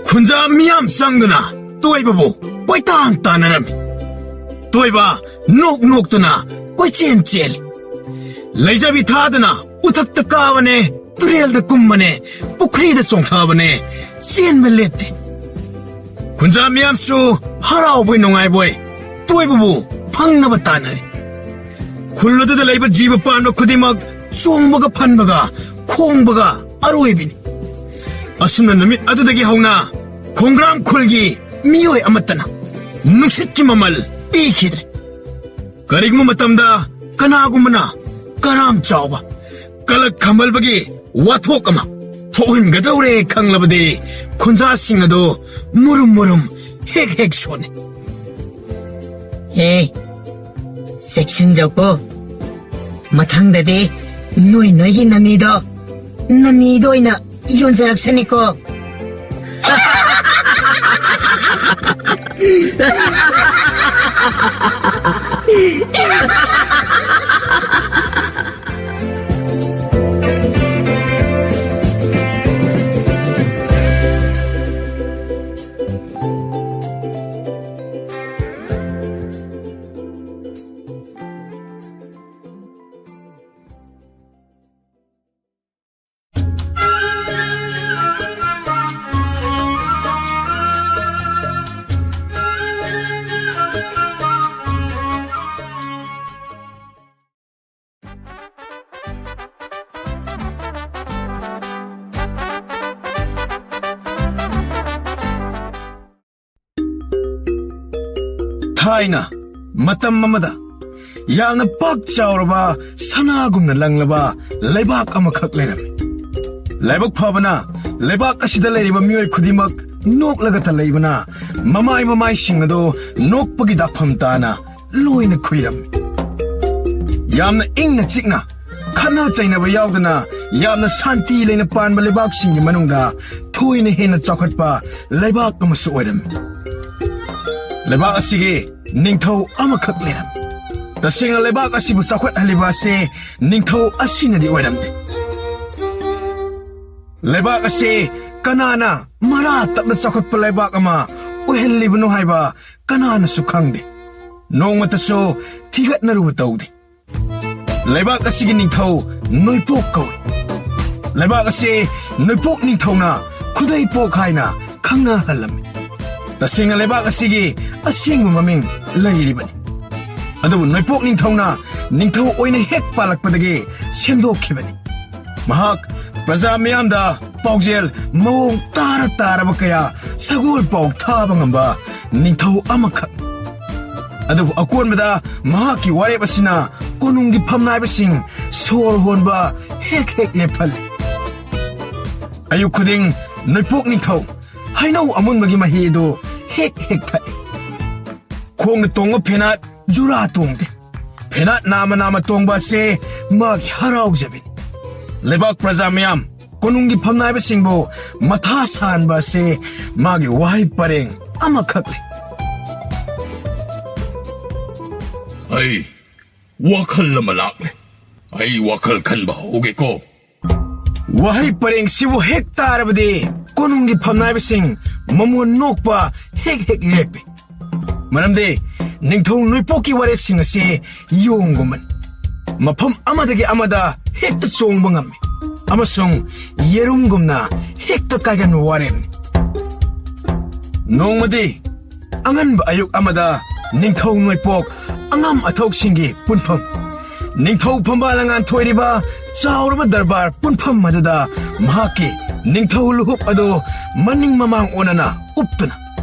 ꯈꯨꯟꯖꯥ ꯃꯤꯌꯥꯝ ꯆꯪꯗꯨꯅ ꯇꯣꯏꯕꯕꯨ ꯀꯣꯏꯇꯥꯟ ꯇꯥꯟꯅꯔꯝꯃꯤ꯫ ꯇꯣꯏꯕ ꯅꯣꯛ ꯅꯣꯛꯇꯨꯅ ꯀꯣꯏꯆꯦꯟ ꯆꯦꯜꯂꯤ꯫ ꯂꯩꯖꯕꯤ ꯊꯥꯗꯅ ꯎꯊꯛꯇ ꯀꯥꯕꯅꯦ꯫ ꯇꯨꯔꯦꯜꯗ ꯀꯨꯝꯕꯅꯦ, ꯄꯨꯈ꯭ꯔꯤꯗ ꯆꯣꯡꯊꯕꯅꯦ, ꯆꯦꯟꯕ ꯂꯦꯞꯇꯦ꯫ ꯈꯨꯟꯖꯥ ꯃꯤꯌꯥꯝꯁꯨ ꯍꯔꯥꯎꯕꯣꯏ ꯅꯨꯡꯉꯥꯏꯕꯣꯏ ꯇꯣꯏꯕꯕꯨ ꯐꯪꯅꯕ ꯇꯥꯟꯅꯔꯤ꯫ ꯈꯨꯜ ꯑꯗꯨꯗ ꯂꯩꯕ ꯖꯤꯕ ꯄꯥꯟꯕ ꯈꯨꯗꯤꯡꯃꯛ ꯆꯣꯡꯕꯒ ꯐꯟꯕꯒ ꯈꯣꯡꯕꯒ ꯑꯔꯣꯏꯕꯤꯅꯤ꯫ ꯑꯁꯨꯝꯅ ꯅꯨꯃꯤꯠ ꯑꯗꯨꯗꯒꯤ ꯍꯧꯅ ꯈꯣꯡꯒ꯭ꯔꯥꯝ ꯈꯨꯜꯒꯤ ꯃꯤꯑꯣꯏ ꯑꯃꯠꯇꯅ ꯅꯨꯡꯁꯤꯠꯀꯤ ꯃꯃꯜ ꯄꯤꯈꯤꯗ꯭ꯔꯦ꯫ ꯀꯔꯤꯒꯨꯝꯕ ꯃꯇꯝꯗ ꯀꯅꯥꯒꯨꯝꯕꯅ ꯀꯔꯥꯝ ꯆꯥꯎꯕ ꯀꯂꯛ ꯈꯝꯕꯜꯕꯒꯤ ꯋꯥꯊꯣꯛ ꯑꯃ ꯊꯣꯛꯍꯟꯒꯗꯧꯔꯦ ꯈꯪꯂꯕꯗꯤ ꯈꯨꯟꯖꯥꯁꯤꯡ ꯑꯗꯨ ꯃꯨꯔꯨꯝ ꯃꯨꯔꯨꯝ ꯍꯦꯛ ꯍꯦꯛ ꯁꯣꯟꯅꯩ꯫ ꯍꯦ, ꯆꯦꯛꯁꯤꯟꯖꯧꯀꯣ꯫ ꯃꯊꯪꯗꯗꯤ ꯅꯣꯏ ꯅꯣꯏꯒꯤ ꯅꯃꯤꯗꯣ ꯅꯃꯤꯗꯣ ꯑꯣꯏꯅ ꯌꯣꯟꯖꯔꯛꯁꯅꯤꯀꯣ꯫ ꯊꯥꯏꯅ ꯃꯇꯝ ꯑꯃꯗ ꯌꯥꯝꯅ ꯄꯥꯛ ꯆꯥꯎꯔꯕ ꯁꯅꯥꯒꯨꯝꯅ ꯂꯪꯂꯕ ꯂꯩꯕꯥꯛ ꯑꯃꯈꯛ ꯂꯩꯔꯝꯃꯤ꯫ ꯂꯥꯏꯕꯛ ꯐꯕꯅ ꯂꯩꯕꯥꯛ ꯑꯁꯤꯗ ꯂꯩꯔꯤꯕ ꯃꯤꯑꯣꯏ ꯈꯨꯗꯤꯡꯃꯛ ꯅꯣꯛꯂꯒꯇ ꯂꯩꯕꯅ ꯃꯃꯥꯏ ꯃꯃꯥꯏꯁꯤꯡ ꯑꯗꯨ ꯅꯣꯛꯄꯒꯤ ꯗꯥꯛꯐꯝ ꯇꯥꯅ ꯂꯣꯏꯅ ꯈꯨꯏꯔꯝꯃꯤ꯫ ꯌꯥꯝꯅ ꯏꯪꯅ ꯆꯤꯛꯅ, ꯈꯠꯅ ꯆꯩꯅꯕ ꯌꯥꯎꯗꯅ ꯌꯥꯝꯅ ꯁꯥꯟꯇꯤ ꯂꯩꯅ ꯄꯥꯟꯕ ꯂꯩꯕꯥꯛꯁꯤꯡꯒꯤ ꯃꯅꯨꯡꯗ ꯊꯣꯏꯅ ꯍꯦꯟꯅ ꯆꯥꯎꯈꯠꯄ ꯂꯩꯕꯥꯛ ꯑꯃꯁꯨ ꯑꯣꯏꯔꯝꯃꯤ꯫ ꯂꯩꯕꯥꯛ ꯑꯁꯤꯒꯤ ꯅꯤꯡꯊꯧ ꯑꯃꯈꯛ ꯂꯩꯔꯝꯃꯤ꯫ ꯇꯁꯦꯡꯅ ꯂꯩꯕꯥꯛ ꯑꯁꯤꯕꯨ ꯆꯥꯎꯈꯠꯍꯜꯂꯤꯕ ꯑꯁꯤ ꯅꯤꯡꯊꯧ ꯑꯁꯤꯅꯗꯤ ꯑꯣꯏꯔꯝꯗꯦ꯫ ꯂꯩꯕꯥꯛ ꯑꯁꯤ ꯀꯅꯥꯅ ꯃꯔꯥ ꯇꯞꯅ ꯆꯥꯎꯈꯠꯄ ꯂꯩꯕꯥꯛ ꯑꯃ ꯑꯣꯏꯍꯜꯂꯤꯕꯅꯣ ꯍꯥꯏꯕ ꯀꯅꯥꯅꯁꯨ ꯈꯪꯗꯦ꯫ ꯅꯣꯡꯃꯇꯁꯨ ꯊꯤꯒꯠꯅꯔꯨꯕ ꯇꯧꯗꯦ꯫ ꯂꯩꯕꯥꯛ ꯑꯁꯤꯒꯤ ꯅꯤꯡꯊꯧ ꯅꯣꯏꯄꯣꯛ ꯀꯧꯏ꯫ ꯂꯩꯕꯥꯛ ꯑꯁꯤ ꯅꯣꯏꯄꯣꯛ ꯅꯤꯡꯊꯧꯅ ꯈꯨꯗꯩꯄꯣꯛ ꯍꯥꯏꯅ ꯈꯪꯅꯍꯜꯂꯝꯃꯤ꯫ ꯇꯁꯦꯡꯅ ꯂꯩꯕꯥꯛ ꯑꯁꯤꯒꯤ ꯑꯁꯦꯡꯕ ꯃꯃꯤꯡ ꯂꯩꯔꯤꯕꯅꯤ꯫ ꯑꯗꯨꯕꯨ ꯅꯣꯏꯄꯣꯛ ꯅꯤꯡꯊꯧꯅ ꯅꯤꯡꯊꯧ ꯑꯣꯏꯅ ꯍꯦꯛ ꯄꯥꯜꯂꯛꯄꯗꯒꯤ ꯁꯦꯝꯗꯣꯛꯈꯤꯕꯅꯤ꯫ ꯃꯍꯥꯛ ꯄ꯭ꯔꯖꯥ ꯃꯤꯌꯥꯝꯗ ꯄꯥꯎꯖꯦꯜ ꯃꯑꯣꯡ ꯇꯥꯔ ꯇꯥꯔꯕ ꯀꯌꯥ ꯁꯒꯣꯜ ꯄꯥꯎ ꯊꯥꯕ ꯉꯝꯕ ꯅꯤꯡꯊꯧ ꯑꯃꯈꯛ꯫ ꯑꯗꯨꯕꯨ ꯑꯀꯣꯟꯕꯗ ꯃꯍꯥꯛꯀꯤ ꯋꯥꯔꯦꯞ ꯑꯁꯤꯅ ꯀꯣꯅꯨꯡꯒꯤ ꯐꯝꯅꯥꯏꯕꯁꯤꯡ ꯁꯣꯔ ꯍꯣꯟꯕ ꯍꯦꯛ ꯍꯦꯛ ꯂꯦꯞꯍꯜꯂꯤ꯫ ꯑꯌꯨꯛ ꯈꯨꯗꯤꯡ ꯅꯣꯏꯄꯣꯛ ꯅꯤꯡꯊꯧ ꯍꯩꯅꯧ ꯑꯃꯨꯟꯕꯒꯤ ꯃꯍꯤ ꯑꯗꯨ ꯍꯦꯛ ꯍꯦꯛ ꯊꯛꯏ꯫ ꯈꯣꯡꯅ ꯇꯣꯡꯕ ꯐꯦꯅꯥꯠ ꯖꯨꯔꯥ ꯇꯣꯡꯗꯦ꯫ ꯐꯦꯅꯥꯠ ꯅꯥꯝꯃ ꯅꯥꯝꯃ ꯇꯣꯡꯕ ꯑꯁꯤ ꯃꯥꯒꯤ ꯍꯔꯥꯎꯖꯕꯤꯅꯤ꯫ ꯂꯩꯕꯥꯛ ꯄ꯭ꯔꯖꯥ ꯃꯌꯥꯝ, ꯀꯣꯅꯨꯡꯒꯤ ꯐꯝꯅꯥꯏꯕꯁꯤꯡꯕꯨ ꯃꯊꯥ ꯁꯥꯍꯟꯕ ꯑꯁꯤ ꯃꯥꯒꯤ ꯋꯥꯍꯩ ꯄꯔꯦꯡ ꯑꯃꯈꯛꯅꯤ꯫ ꯑꯩ ꯋꯥꯈꯜ ꯑꯃ ꯂꯥꯛꯂꯦ꯫ ꯑꯩ ꯋꯥꯈꯜ ꯈꯟꯕ ꯍꯧꯒꯦꯀꯣ꯫ ꯋꯥꯍꯩ ꯄꯔꯦꯡꯁꯤꯕꯨ ꯍꯦꯛ ꯇꯥꯔꯕꯗꯤ ꯀꯣꯅꯨꯡꯒꯤ ꯐꯝꯅꯥꯏꯕꯁꯤꯡ ꯃꯃꯣꯟ ꯅꯣꯛꯄ ꯍꯦꯛ ꯍꯦꯛ ꯂꯦꯞꯄꯤ꯫ ꯃꯔꯝꯗꯤ ꯅꯤꯡꯊꯧ ꯅꯣꯏꯄꯣꯛꯀꯤ ꯋꯥꯔꯦꯞꯁꯤꯡ ꯑꯁꯤ ꯌꯣꯡꯒꯨꯝꯕꯅꯤ꯫ ꯃꯐꯝ ꯑꯃꯗꯒꯤ ꯑꯃꯗ ꯍꯦꯛꯇ ꯆꯣꯡꯕ ꯉꯝꯃꯤ ꯑꯃꯁꯨꯡ ꯌꯦꯔꯨꯝꯒꯨꯝꯅ ꯍꯦꯛꯇ ꯀꯥꯏꯒꯟꯕ ꯋꯥꯔꯦꯞꯅꯤ꯫ ꯅꯣꯡꯃꯗꯤ ꯑꯉꯟꯕ ꯑꯌꯨꯛ ꯑꯃꯗ ꯅꯤꯡꯊꯧ ꯅꯣꯏꯄꯣꯛ ꯑꯉꯝ ꯑꯊꯧꯁꯤꯡꯒꯤ ꯄꯨꯟꯐꯝ, ꯅꯤꯡꯊꯧ ꯐꯝꯕꯥꯜꯅ ꯉꯥꯟꯊꯣꯏꯔꯤꯕ ꯆꯥꯎꯔꯕ ꯗꯔꯕꯥꯔ ꯄꯨꯟꯐꯝ ꯑꯗꯨꯗ ꯃꯍꯥꯛꯀꯤ ꯅꯤꯡꯊꯧ ꯂꯨꯍꯨꯞ ꯑꯗꯨ ꯃꯅꯤꯡ ꯃꯃꯥꯡ ꯑꯣꯟꯅꯅ ꯎꯞꯇꯨꯅ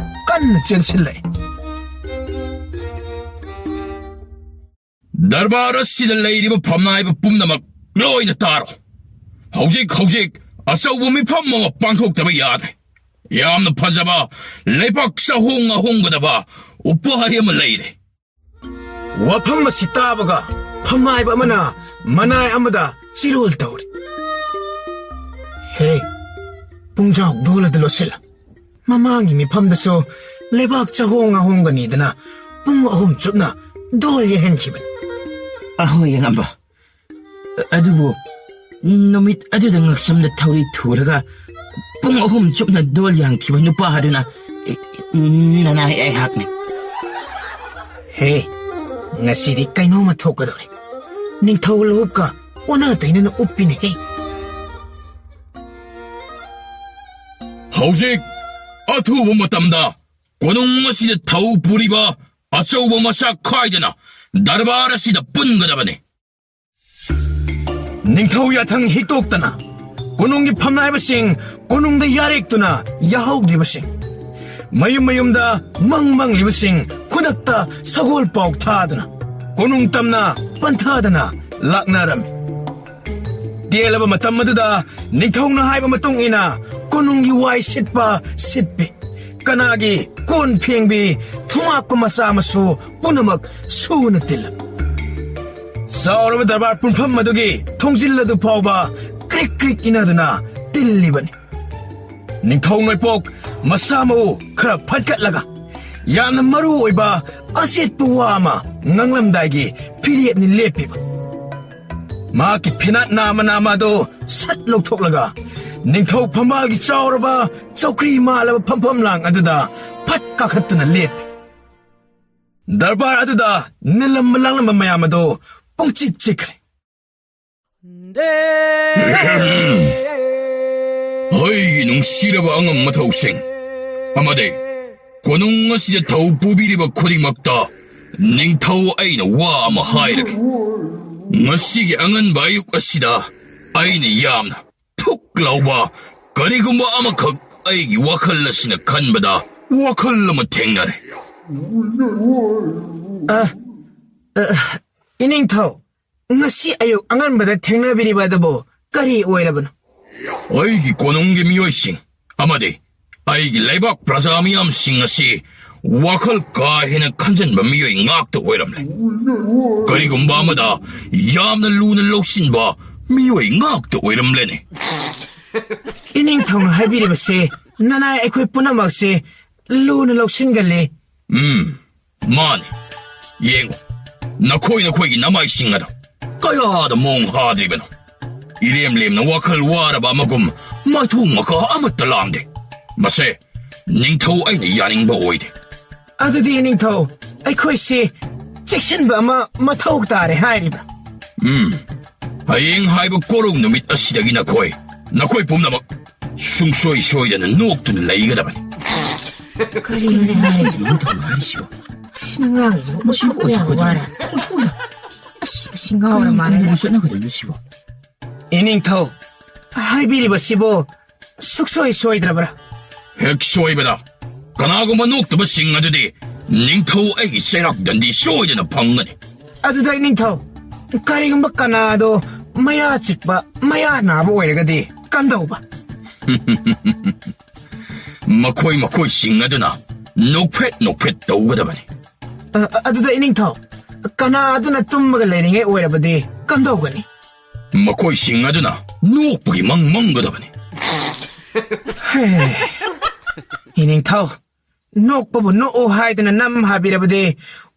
ꯀꯟꯅ ꯆꯦꯟꯁꯤꯜꯂꯛꯏ꯫ ꯗꯔꯕꯥꯔ ꯑꯁꯤꯗ ꯂꯩꯔꯤꯕ ꯐꯝꯅꯥꯏꯕ ꯄꯨꯝꯅꯃꯛ ꯂꯣꯏꯅ ꯇꯥꯔꯣ꯫ ꯍꯧꯖꯤꯛ ꯍꯧꯖꯤꯛ ꯑꯆꯧꯕ ꯃꯤꯐꯝ ꯑꯃ ꯄꯥꯡꯊꯣꯛꯇꯕ ꯌꯥꯗ꯭ꯔꯦ꯫ ꯌꯥꯝꯅ ꯐꯖꯕ ꯂꯩꯕꯥꯛ ꯆꯥꯍꯣꯡ ꯉꯥꯍꯣꯡꯒꯗꯕ ꯎꯄꯥꯏ ꯑꯃ ꯂꯩꯔꯦ꯫ ꯋꯥꯐꯝ ꯑꯁꯤ ꯇꯥꯕꯒ ꯐꯝꯅꯥꯏꯕ ꯑꯃꯅ ꯃꯅꯥꯏ ꯑꯃꯗ ꯆꯤꯔꯣꯜ ꯇꯧꯔꯤ꯫ ꯍꯦ, ꯄꯨꯡꯖꯥꯎ ꯗꯣꯜ ꯑꯗꯨ ꯂꯣꯠꯁꯤꯜꯂꯨ꯫ ꯃꯃꯥꯡꯒꯤ ꯃꯤꯐꯝꯗꯁꯨ ꯂꯩꯕꯥꯛ ꯆꯥꯍꯣꯡ ꯉꯥꯍꯣꯡꯒꯅꯤꯗꯅ ꯄꯨꯡ ꯑꯍꯨꯝ ꯆꯨꯞꯅ ꯗꯣꯜ ꯌꯩꯍꯟꯈꯤꯕꯅꯤ꯫ ꯑꯍꯣꯏ, ꯑꯉꯝꯕ꯫ ꯑꯗꯨꯕꯨ ꯅꯨꯃꯤꯠ ꯑꯗꯨꯗ ꯉꯛꯁꯝꯗ ꯊꯧꯔꯤ ꯊꯨꯔꯒ ꯄꯨꯡ ꯑꯍꯨꯝ ꯆꯨꯞꯅ ꯗꯣꯜ ꯌꯥꯟꯈꯤꯕ ꯅꯨꯄꯥ ꯑꯗꯨꯅ ꯅꯅꯥꯏ ꯑꯩꯍꯥꯛꯅꯤ꯫ ꯍꯦ, ꯉꯁꯤꯗꯤ ꯀꯩꯅꯣꯝꯃ ꯊꯣꯛꯀꯗꯧꯔꯦ꯫ ꯅꯤꯡꯊꯧ ꯂꯨꯍꯨꯞꯀ ꯑꯣꯟꯅ ꯇꯩꯅꯅ ꯎꯞꯄꯤꯅꯦꯍꯦ꯫ ꯍꯧꯖꯤꯛ ꯑꯊꯨꯕ ꯃꯇꯝꯗ ꯀꯣꯅꯨꯡ ꯑꯁꯤꯗ ꯊꯧ ꯄꯨꯔꯤꯕ ꯑꯆꯧꯕ ꯃꯆꯥ ꯈꯥꯏꯗꯅ ꯗꯔꯕꯥꯔ ꯑꯁꯤꯗ ꯄꯨꯟꯒꯗꯕꯅꯤ꯫ ꯅꯤꯡꯊꯧ ꯌꯥꯊꯪ ꯍꯤꯛꯇꯣꯛꯇꯅ ꯀꯣꯅꯨꯡꯒꯤ ꯐꯝꯅꯥꯏꯕꯁꯤꯡ, ꯀꯣꯅꯨꯡꯗ ꯌꯥꯔꯦꯛꯇꯨꯅ ꯌꯥꯍꯧꯗ꯭ꯔꯤꯕꯁꯤꯡ, ꯃꯌꯨꯝ ꯃꯌꯨꯝꯗ ꯃꯪ ꯃꯪꯂꯤꯕꯁꯤꯡ ꯈꯨꯗꯛꯇ ꯁꯒꯣꯜ ꯄꯥꯎ ꯊꯥꯗꯨꯅ ꯀꯣꯅꯨꯡ ꯇꯝꯅ ꯄꯟꯊꯥꯗꯅ ꯂꯥꯛꯅꯔꯝꯃꯤ꯫ ꯇꯦꯜꯂꯕ ꯃꯇꯝ ꯑꯗꯨꯗ ꯅꯤꯡꯊꯧꯅ ꯍꯥꯏꯕ ꯃꯇꯨꯡ ꯏꯟꯅ ꯀꯣꯅꯨꯡꯒꯤ ꯋꯥꯏ ꯁꯤꯠꯄ ꯁꯤꯠꯄꯤ, ꯀꯅꯥꯒꯤ ꯀꯣꯟ ꯐꯦꯡꯕꯤ, ꯊꯨꯃꯥꯛꯄ ꯃꯆꯥ ꯃꯁꯨ ꯄꯨꯝꯅꯃꯛ ꯁꯨꯅ ꯇꯤꯜꯂꯝꯃꯤ꯫ ꯆꯥꯎꯔꯕ ꯗꯔꯕꯥꯔ ꯄꯨꯟꯐꯝ ꯑꯗꯨꯒꯤ ꯊꯣꯡꯖꯤꯜ ꯑꯗꯨ ꯐꯥꯎꯕ ꯀ꯭ꯔꯤꯛ ꯀ꯭ꯔꯤꯛ ꯏꯅꯗꯨꯅ ꯇꯤꯜꯂꯤꯕꯅꯤ꯫ ꯅꯤꯡꯊꯧ ꯉꯩꯄꯣꯛ ꯃꯁꯥ ꯃꯎ ꯈꯔ ꯐꯠꯀꯠꯂꯒ ꯌꯥꯝꯅ ꯃꯔꯨ ꯑꯣꯏꯕ ꯑꯆꯦꯠꯄ ꯋꯥ ꯑꯃ ꯉꯥꯡꯂꯝꯗꯥꯏꯒꯤ ꯐꯤꯔꯦꯞꯅꯤ ꯂꯦꯞꯄꯤꯕ꯫ ꯃꯍꯥꯛꯀꯤ ꯐꯤꯅꯥꯠ ꯅꯥꯃ ꯅꯥꯃ ꯑꯗꯨ ꯁꯠ ꯂꯧꯊꯣꯛꯂꯒ ꯅꯤꯡꯊꯧ ꯐꯝꯕꯥꯜꯒꯤ ꯆꯥꯎꯔꯕ ꯆꯧꯀ꯭ꯔꯤ ꯃꯥꯜꯂꯕ ꯐꯝꯐꯝ ꯂꯥꯡ ꯑꯗꯨꯗ ꯐꯠ ꯀꯥꯈꯠꯇꯨꯅ ꯂꯦꯞꯄꯤ꯫ ꯗꯔꯕꯥꯔ ꯑꯗꯨꯗ ꯅꯤꯜꯂꯝꯕ ꯂꯥꯡꯂꯝꯕ ꯃꯌꯥꯝ ꯑꯗꯨ ꯄꯨꯡꯆꯤꯛ ꯆꯤꯛꯈ꯭ꯔꯦ꯫ ꯍꯣꯏꯒꯤ ꯅꯨꯡꯁꯤꯔꯕ ꯑꯉꯝ ꯃꯊꯧꯁꯤꯡ ꯑꯃꯗꯤ ꯀꯣꯅꯨꯡ ꯑꯁꯤꯗ ꯊꯧ ꯄꯨꯕꯤꯔꯤꯕ ꯈꯨꯗꯤꯡꯃꯛꯇ ꯅꯤꯡꯊꯧ ꯑꯩꯅ ꯋꯥ ꯑꯃ ꯍꯥꯏꯔꯒꯦ꯫ ꯉꯁꯤꯒꯤ ꯑꯉꯟꯕ ꯑꯌꯨꯛ ꯑꯁꯤꯗ ꯑꯩꯅ ꯌꯥꯝꯅ ꯊꯨꯛ ꯂꯥꯎꯕ ꯀꯔꯤꯒꯨꯝꯕ ꯑꯃꯈꯛ ꯑꯩꯒꯤ ꯋꯥꯈꯜ ꯑꯁꯤꯅ ꯈꯟꯕꯗ ꯋꯥꯈꯜ ꯑꯃ ꯊꯦꯡꯅꯔꯦ꯫ ꯑ, ꯑ, ꯏꯅꯤꯡꯊꯧ, ꯉꯁꯤ ꯑꯌꯨꯛ ꯑꯉꯟꯕꯗ ꯊꯦꯡꯅꯕꯤꯔꯤꯕ ꯑꯗꯨꯕꯨ ꯀꯔꯤ ꯑꯣꯏꯔꯕꯅꯣ? ꯑꯩꯒꯤ ꯀꯣꯅꯨꯡꯒꯤ ꯃꯤꯑꯣꯏꯁꯤꯡ ꯑꯃꯗꯤ ꯑꯩꯒꯤ ꯂꯩꯕꯥꯛ ꯄ꯭ꯔꯖꯥ ꯃꯤꯌꯥꯝꯁꯤꯡ ꯑꯁꯤ ꯋꯥꯈꯜ ꯀꯥ ꯍꯦꯟꯅ ꯈꯟꯖꯟꯕ ꯃꯤꯑꯣꯏ ꯉꯥꯛꯇ ꯑꯣꯏꯔꯝꯂꯦ꯫ ꯀꯔꯤꯒꯨꯝꯕ ꯑꯃꯗ ꯌꯥꯝꯅ ꯂꯨꯅ ꯂꯧꯁꯤꯟꯕ ꯃꯤꯑꯣꯏ ꯉꯥꯛꯇ ꯑꯣꯏꯔꯝꯂꯦꯅꯦ꯫ ꯏꯅꯤꯡꯊꯧꯅ ꯍꯥꯏꯕꯤꯔꯤꯕꯁꯦ ꯅꯅꯥꯏ ꯑꯩꯈꯣꯏ ꯄꯨꯝꯅꯃꯛꯁꯦ ꯂꯨꯅ ꯂꯧꯁꯤꯟꯒꯜꯂꯤ꯫ ꯎꯝ, ꯃꯥꯅꯤ꯫ ꯌꯦꯡꯉꯨ, ꯅꯈꯣꯏ ꯅꯈꯣꯏꯒꯤ ꯅꯃꯥꯏꯁꯤꯡ ꯑꯗꯣ ꯀꯌꯥꯗ ꯃꯑꯣꯡ ꯍꯥꯗ꯭ꯔꯤꯕꯅꯣ? ꯏꯔꯦꯝ ꯂꯦꯝꯅ ꯋꯥꯈꯜ ꯋꯥꯔꯕ ꯑꯃꯒꯨꯝ ꯃꯥꯏꯊꯣꯡ ꯃꯀꯥ ꯑꯃꯠꯇ ꯂꯥꯡꯗꯦ꯫ ꯃꯁꯦ ꯅꯤꯡꯊꯧ ꯑꯩꯅ ꯌꯥꯅꯤꯡꯕ ꯑꯣꯏꯗꯦ꯫ ꯑꯗꯨꯗꯤ ꯅꯤꯡꯊꯧ, ꯑꯩꯈꯣꯏꯁꯤ ꯆꯦꯛꯁꯤꯟꯕ ꯑꯃ ꯃꯊꯧ ꯇꯥꯔꯦ ꯍꯥꯏꯔꯤꯕ꯭ꯔꯥ? ꯎꯝ, ꯍꯌꯦꯡ ꯍꯥꯏꯕ ꯀꯣꯔꯧ ꯅꯨꯃꯤꯠ ꯑꯁꯤꯗꯒꯤ ꯅꯈꯣꯏ, ꯅꯈꯣꯏ ꯄꯨꯝꯅꯃꯛ ꯁꯨꯡꯁꯣꯏ ꯁꯣꯏꯗꯅ ꯅꯣꯛꯇꯨꯅ ꯂꯩꯒꯗꯕꯅꯤ꯫ ꯀꯔꯤꯅꯣꯅꯦ ꯍꯥꯏꯔꯤꯁꯤꯕꯣ? ꯀꯔꯤꯅꯣ ꯍꯥꯏꯔꯤꯁꯤꯕꯣ? ꯁꯤꯅ ꯉꯥꯡꯉꯤꯁꯤꯕꯣ? ꯃꯁꯤ ꯑꯣꯟꯊꯣꯛꯄ ꯌꯥꯕ ꯋꯥꯔꯥ? ꯑꯣꯟꯊꯣꯛꯄ ꯌꯥ-, ꯑꯁ, ꯃꯁꯤ ꯉꯥꯎꯔ ꯀꯔꯤ ꯃꯥꯜꯂꯦ꯫ ꯀꯔꯤꯕꯨ ꯆꯠꯅꯒꯗꯣꯏꯅꯣ ꯁꯤꯕꯣ? ꯏꯅꯤꯡꯊꯧ, ꯍꯥꯏꯕꯤꯔꯤꯕꯁꯤꯕꯨ ꯁꯨꯛꯁꯣꯏ ꯁꯣꯏꯗ꯭ꯔꯕ꯭ꯔꯥ? ꯍꯦꯛ ꯁꯣꯏꯕꯗ ꯀꯅꯥꯒꯨꯝꯕ ꯅꯣꯛꯇꯕꯁꯤꯡ ꯑꯗꯨꯗꯤ ꯅꯤꯡꯊꯧ ꯑꯩꯒꯤ ꯆꯩꯔꯥꯛ ꯗꯟꯗꯤ ꯁꯣꯏꯗꯅ ꯐꯪꯒꯅꯤ꯫ ꯑꯗꯨꯗ ꯏꯅꯤꯡꯊꯧ, ꯀꯔꯤꯒꯨꯝꯕ ꯀꯅꯥꯗꯣ ꯃꯌꯥ ꯆꯤꯛꯄ, ꯃꯌꯥ ꯅꯥꯕ ꯑꯣꯏꯔꯒꯗꯤ ꯀꯝꯗꯧꯕ? ꯃꯈꯣꯏ ꯃꯈꯣꯏꯁꯤꯡ ꯑꯗꯨꯅ ꯅꯣꯛꯐꯦꯠ ꯅꯣꯛꯐꯦꯠ ꯇꯧꯒꯗꯕꯅꯤ꯫ ꯑ, ꯑ, ꯑꯗꯨꯗ ꯏꯅꯤꯡꯊꯧ, ꯀꯅꯥ ꯑꯗꯨꯅ ꯇꯨꯝꯃꯒ ꯂꯩꯔꯤꯉꯩ ꯑꯣꯏꯔꯕꯗꯤ ꯀꯝꯗꯧꯒꯅꯤ? ꯃꯈꯣꯏꯁꯤꯡ ꯑꯗꯨꯅ ꯅꯣꯛꯄꯒꯤ ꯃꯪ ꯃꯪꯒꯗꯕꯅꯤ꯫ ꯍꯦ, ꯏꯅꯤꯡꯊꯧ, ꯅꯣꯛꯄꯕꯨ ꯅꯣꯛꯎ ꯍꯥꯏꯗꯨꯅ ꯅꯝ ꯍꯥꯕꯤꯔꯕꯗꯤ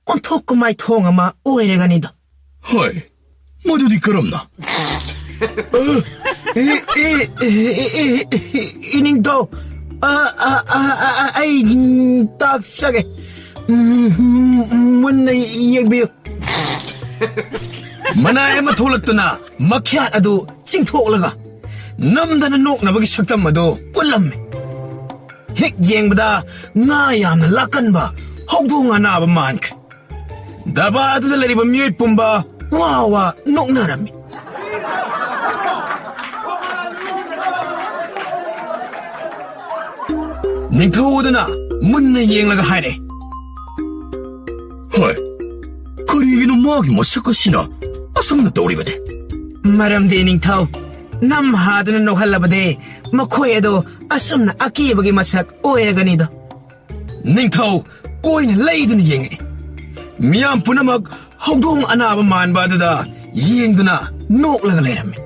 ꯑꯣꯟꯊꯣꯛ ꯀꯃꯥꯏ ꯊꯣꯡ ꯑꯃ ꯑꯣꯏꯔꯒꯅꯤꯗꯣ꯫ ꯍꯣꯏ, ꯃꯗꯨꯗꯤ ꯀꯔꯝꯅ? ꯑ, ꯑꯦ, ꯑꯦ, ꯑꯦ, ꯑꯦ, ꯑꯦ, ꯏꯅꯤꯡꯊꯧ, ꯑ, ꯑ, ꯑ, ꯑ, ꯑ, ꯑꯩ, ꯎꯝ, ꯇꯥꯛꯆꯒꯦ꯫ ꯎꯝ, ꯎꯝ, ꯃꯨꯟꯅ ꯌꯦꯡꯕꯤꯌꯨ꯫ ꯃꯅꯥꯏ ꯑꯃ ꯊꯣꯛꯂꯛꯇꯨꯅ ꯃꯈ꯭ꯌꯥꯠ ꯑꯗꯨ ꯆꯤꯡꯊꯣꯛꯂꯒ ꯅꯝꯗꯅ ꯅꯣꯛꯅꯕꯒꯤ ꯁꯛꯇꯝ ꯑꯗꯨ ꯎꯠꯂꯝꯃꯤ꯫ ꯍꯦꯛ ꯌꯦꯡꯕꯗ ꯉꯥ ꯌꯥꯝꯅ ꯂꯥꯛꯀꯟꯕ ꯍꯧꯗꯣꯡ ꯑꯅꯥꯕ ꯃꯥꯟꯈ꯭ꯔꯦ꯫ ꯗꯔꯕꯥꯔ ꯑꯗꯨꯗ ꯂꯩꯔꯤꯕ ꯃꯤꯑꯣꯏ ꯄꯨꯝꯕ ꯋꯥ ꯋꯥ ꯅꯣꯛꯅꯔꯝꯃꯤ꯫ ꯅꯤꯡꯊꯧ ꯑꯗꯨꯅ ꯃꯨꯟꯅ ꯌꯦꯡꯂꯒ ꯍꯥꯏꯔꯦ, "ꯍꯣꯏ, ꯀꯔꯤꯒꯤꯅꯣ ꯃꯥꯒꯤ ꯃꯁꯛ ꯑꯁꯤꯅ ꯑꯁꯨꯝꯅ ꯇꯧꯔꯤꯕꯗꯤ?" ꯃꯔꯝꯗꯤ ꯅꯤꯡꯊꯧ, ꯅꯝ ꯍꯥꯗꯨꯅ ꯅꯣꯛꯍꯜꯂꯕꯗꯤ ꯃꯈꯣꯏ ꯑꯗꯣ ꯑꯁꯨꯝꯅ ꯑꯀꯤꯕꯒꯤ ꯃꯁꯛ ꯑꯣꯏꯔꯒꯅꯤꯗꯣ꯫ ꯅꯤꯡꯊꯧ ꯀꯣꯏꯅ ꯂꯩꯗꯨꯅ ꯌꯦꯡꯉꯛꯏ꯫ ꯃꯤꯌꯥꯝ ꯄꯨꯝꯅꯃꯛ ꯍꯧꯗꯣꯡ ꯑꯅꯥꯕ ꯃꯥꯟꯕ ꯑꯗꯨꯗ ꯌꯦꯡꯗꯨꯅ ꯅꯣꯛꯂꯒ ꯂꯩꯔꯝꯃꯤ꯫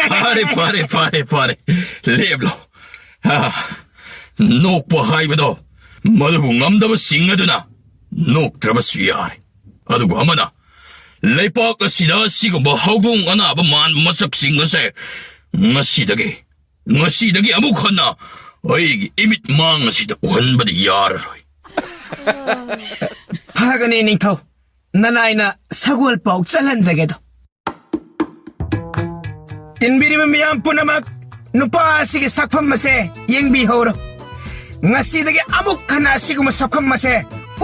ꯐꯔꯦ, ꯐꯔꯦ, ꯐꯔꯦ, ꯐꯔꯦ꯫ ꯂꯦꯞꯂꯣ꯫ ꯑꯥ, ꯅꯣꯛꯄ ꯍꯥꯏꯕꯗꯣ ꯃꯗꯨꯕꯨ ꯉꯝꯗꯕꯁꯤꯡ ꯑꯗꯨꯅ ꯅꯣꯛꯇ꯭ꯔꯕꯁꯨ ꯌꯥꯔꯦ꯫ ꯑꯗꯨꯕꯨ ꯑꯃꯅ ꯂꯩꯄꯥꯛ ꯑꯁꯤꯗ ꯑꯁꯤꯒꯨꯝꯕ ꯍꯧꯗꯣꯡ ꯑꯅꯥꯕ ꯃꯥꯟꯕ ꯃꯁꯛꯁꯤꯡ ꯑꯁꯦ ꯉꯁꯤꯗꯒꯤ, ꯉꯁꯤꯗꯒꯤ ꯑꯃꯨꯛ ꯍꯟꯅ ꯑꯩꯒꯤ ꯏꯃꯤꯠ ꯃꯥꯡ ꯑꯁꯤꯗ ꯎꯍꯟꯕꯗꯤ ꯌꯥꯔꯔꯣꯏ꯫ ꯐꯒꯅꯤ, ꯅꯤꯡꯊꯧ꯫ ꯅꯅꯥꯏꯅ ꯁꯒꯣꯜ ꯄꯥꯎ ꯆꯠꯍꯟꯖꯒꯦꯗꯣ꯫ ꯇꯤꯟꯕꯤꯔꯤꯕ ꯃꯤꯌꯥꯝ ꯄꯨꯝꯅꯃꯛ, ꯅꯨꯄꯥ ꯑꯁꯤꯒꯤ ꯁꯛꯐꯝ ꯑꯁꯦ ꯌꯦꯡꯕꯤꯍꯧꯔꯣ꯫ ꯉꯁꯤꯗꯒꯤ ꯑꯃꯨꯛ ꯍꯟꯅ ꯑꯁꯤꯒꯨꯝꯕ ꯁꯛꯐꯝ ꯑꯁꯦ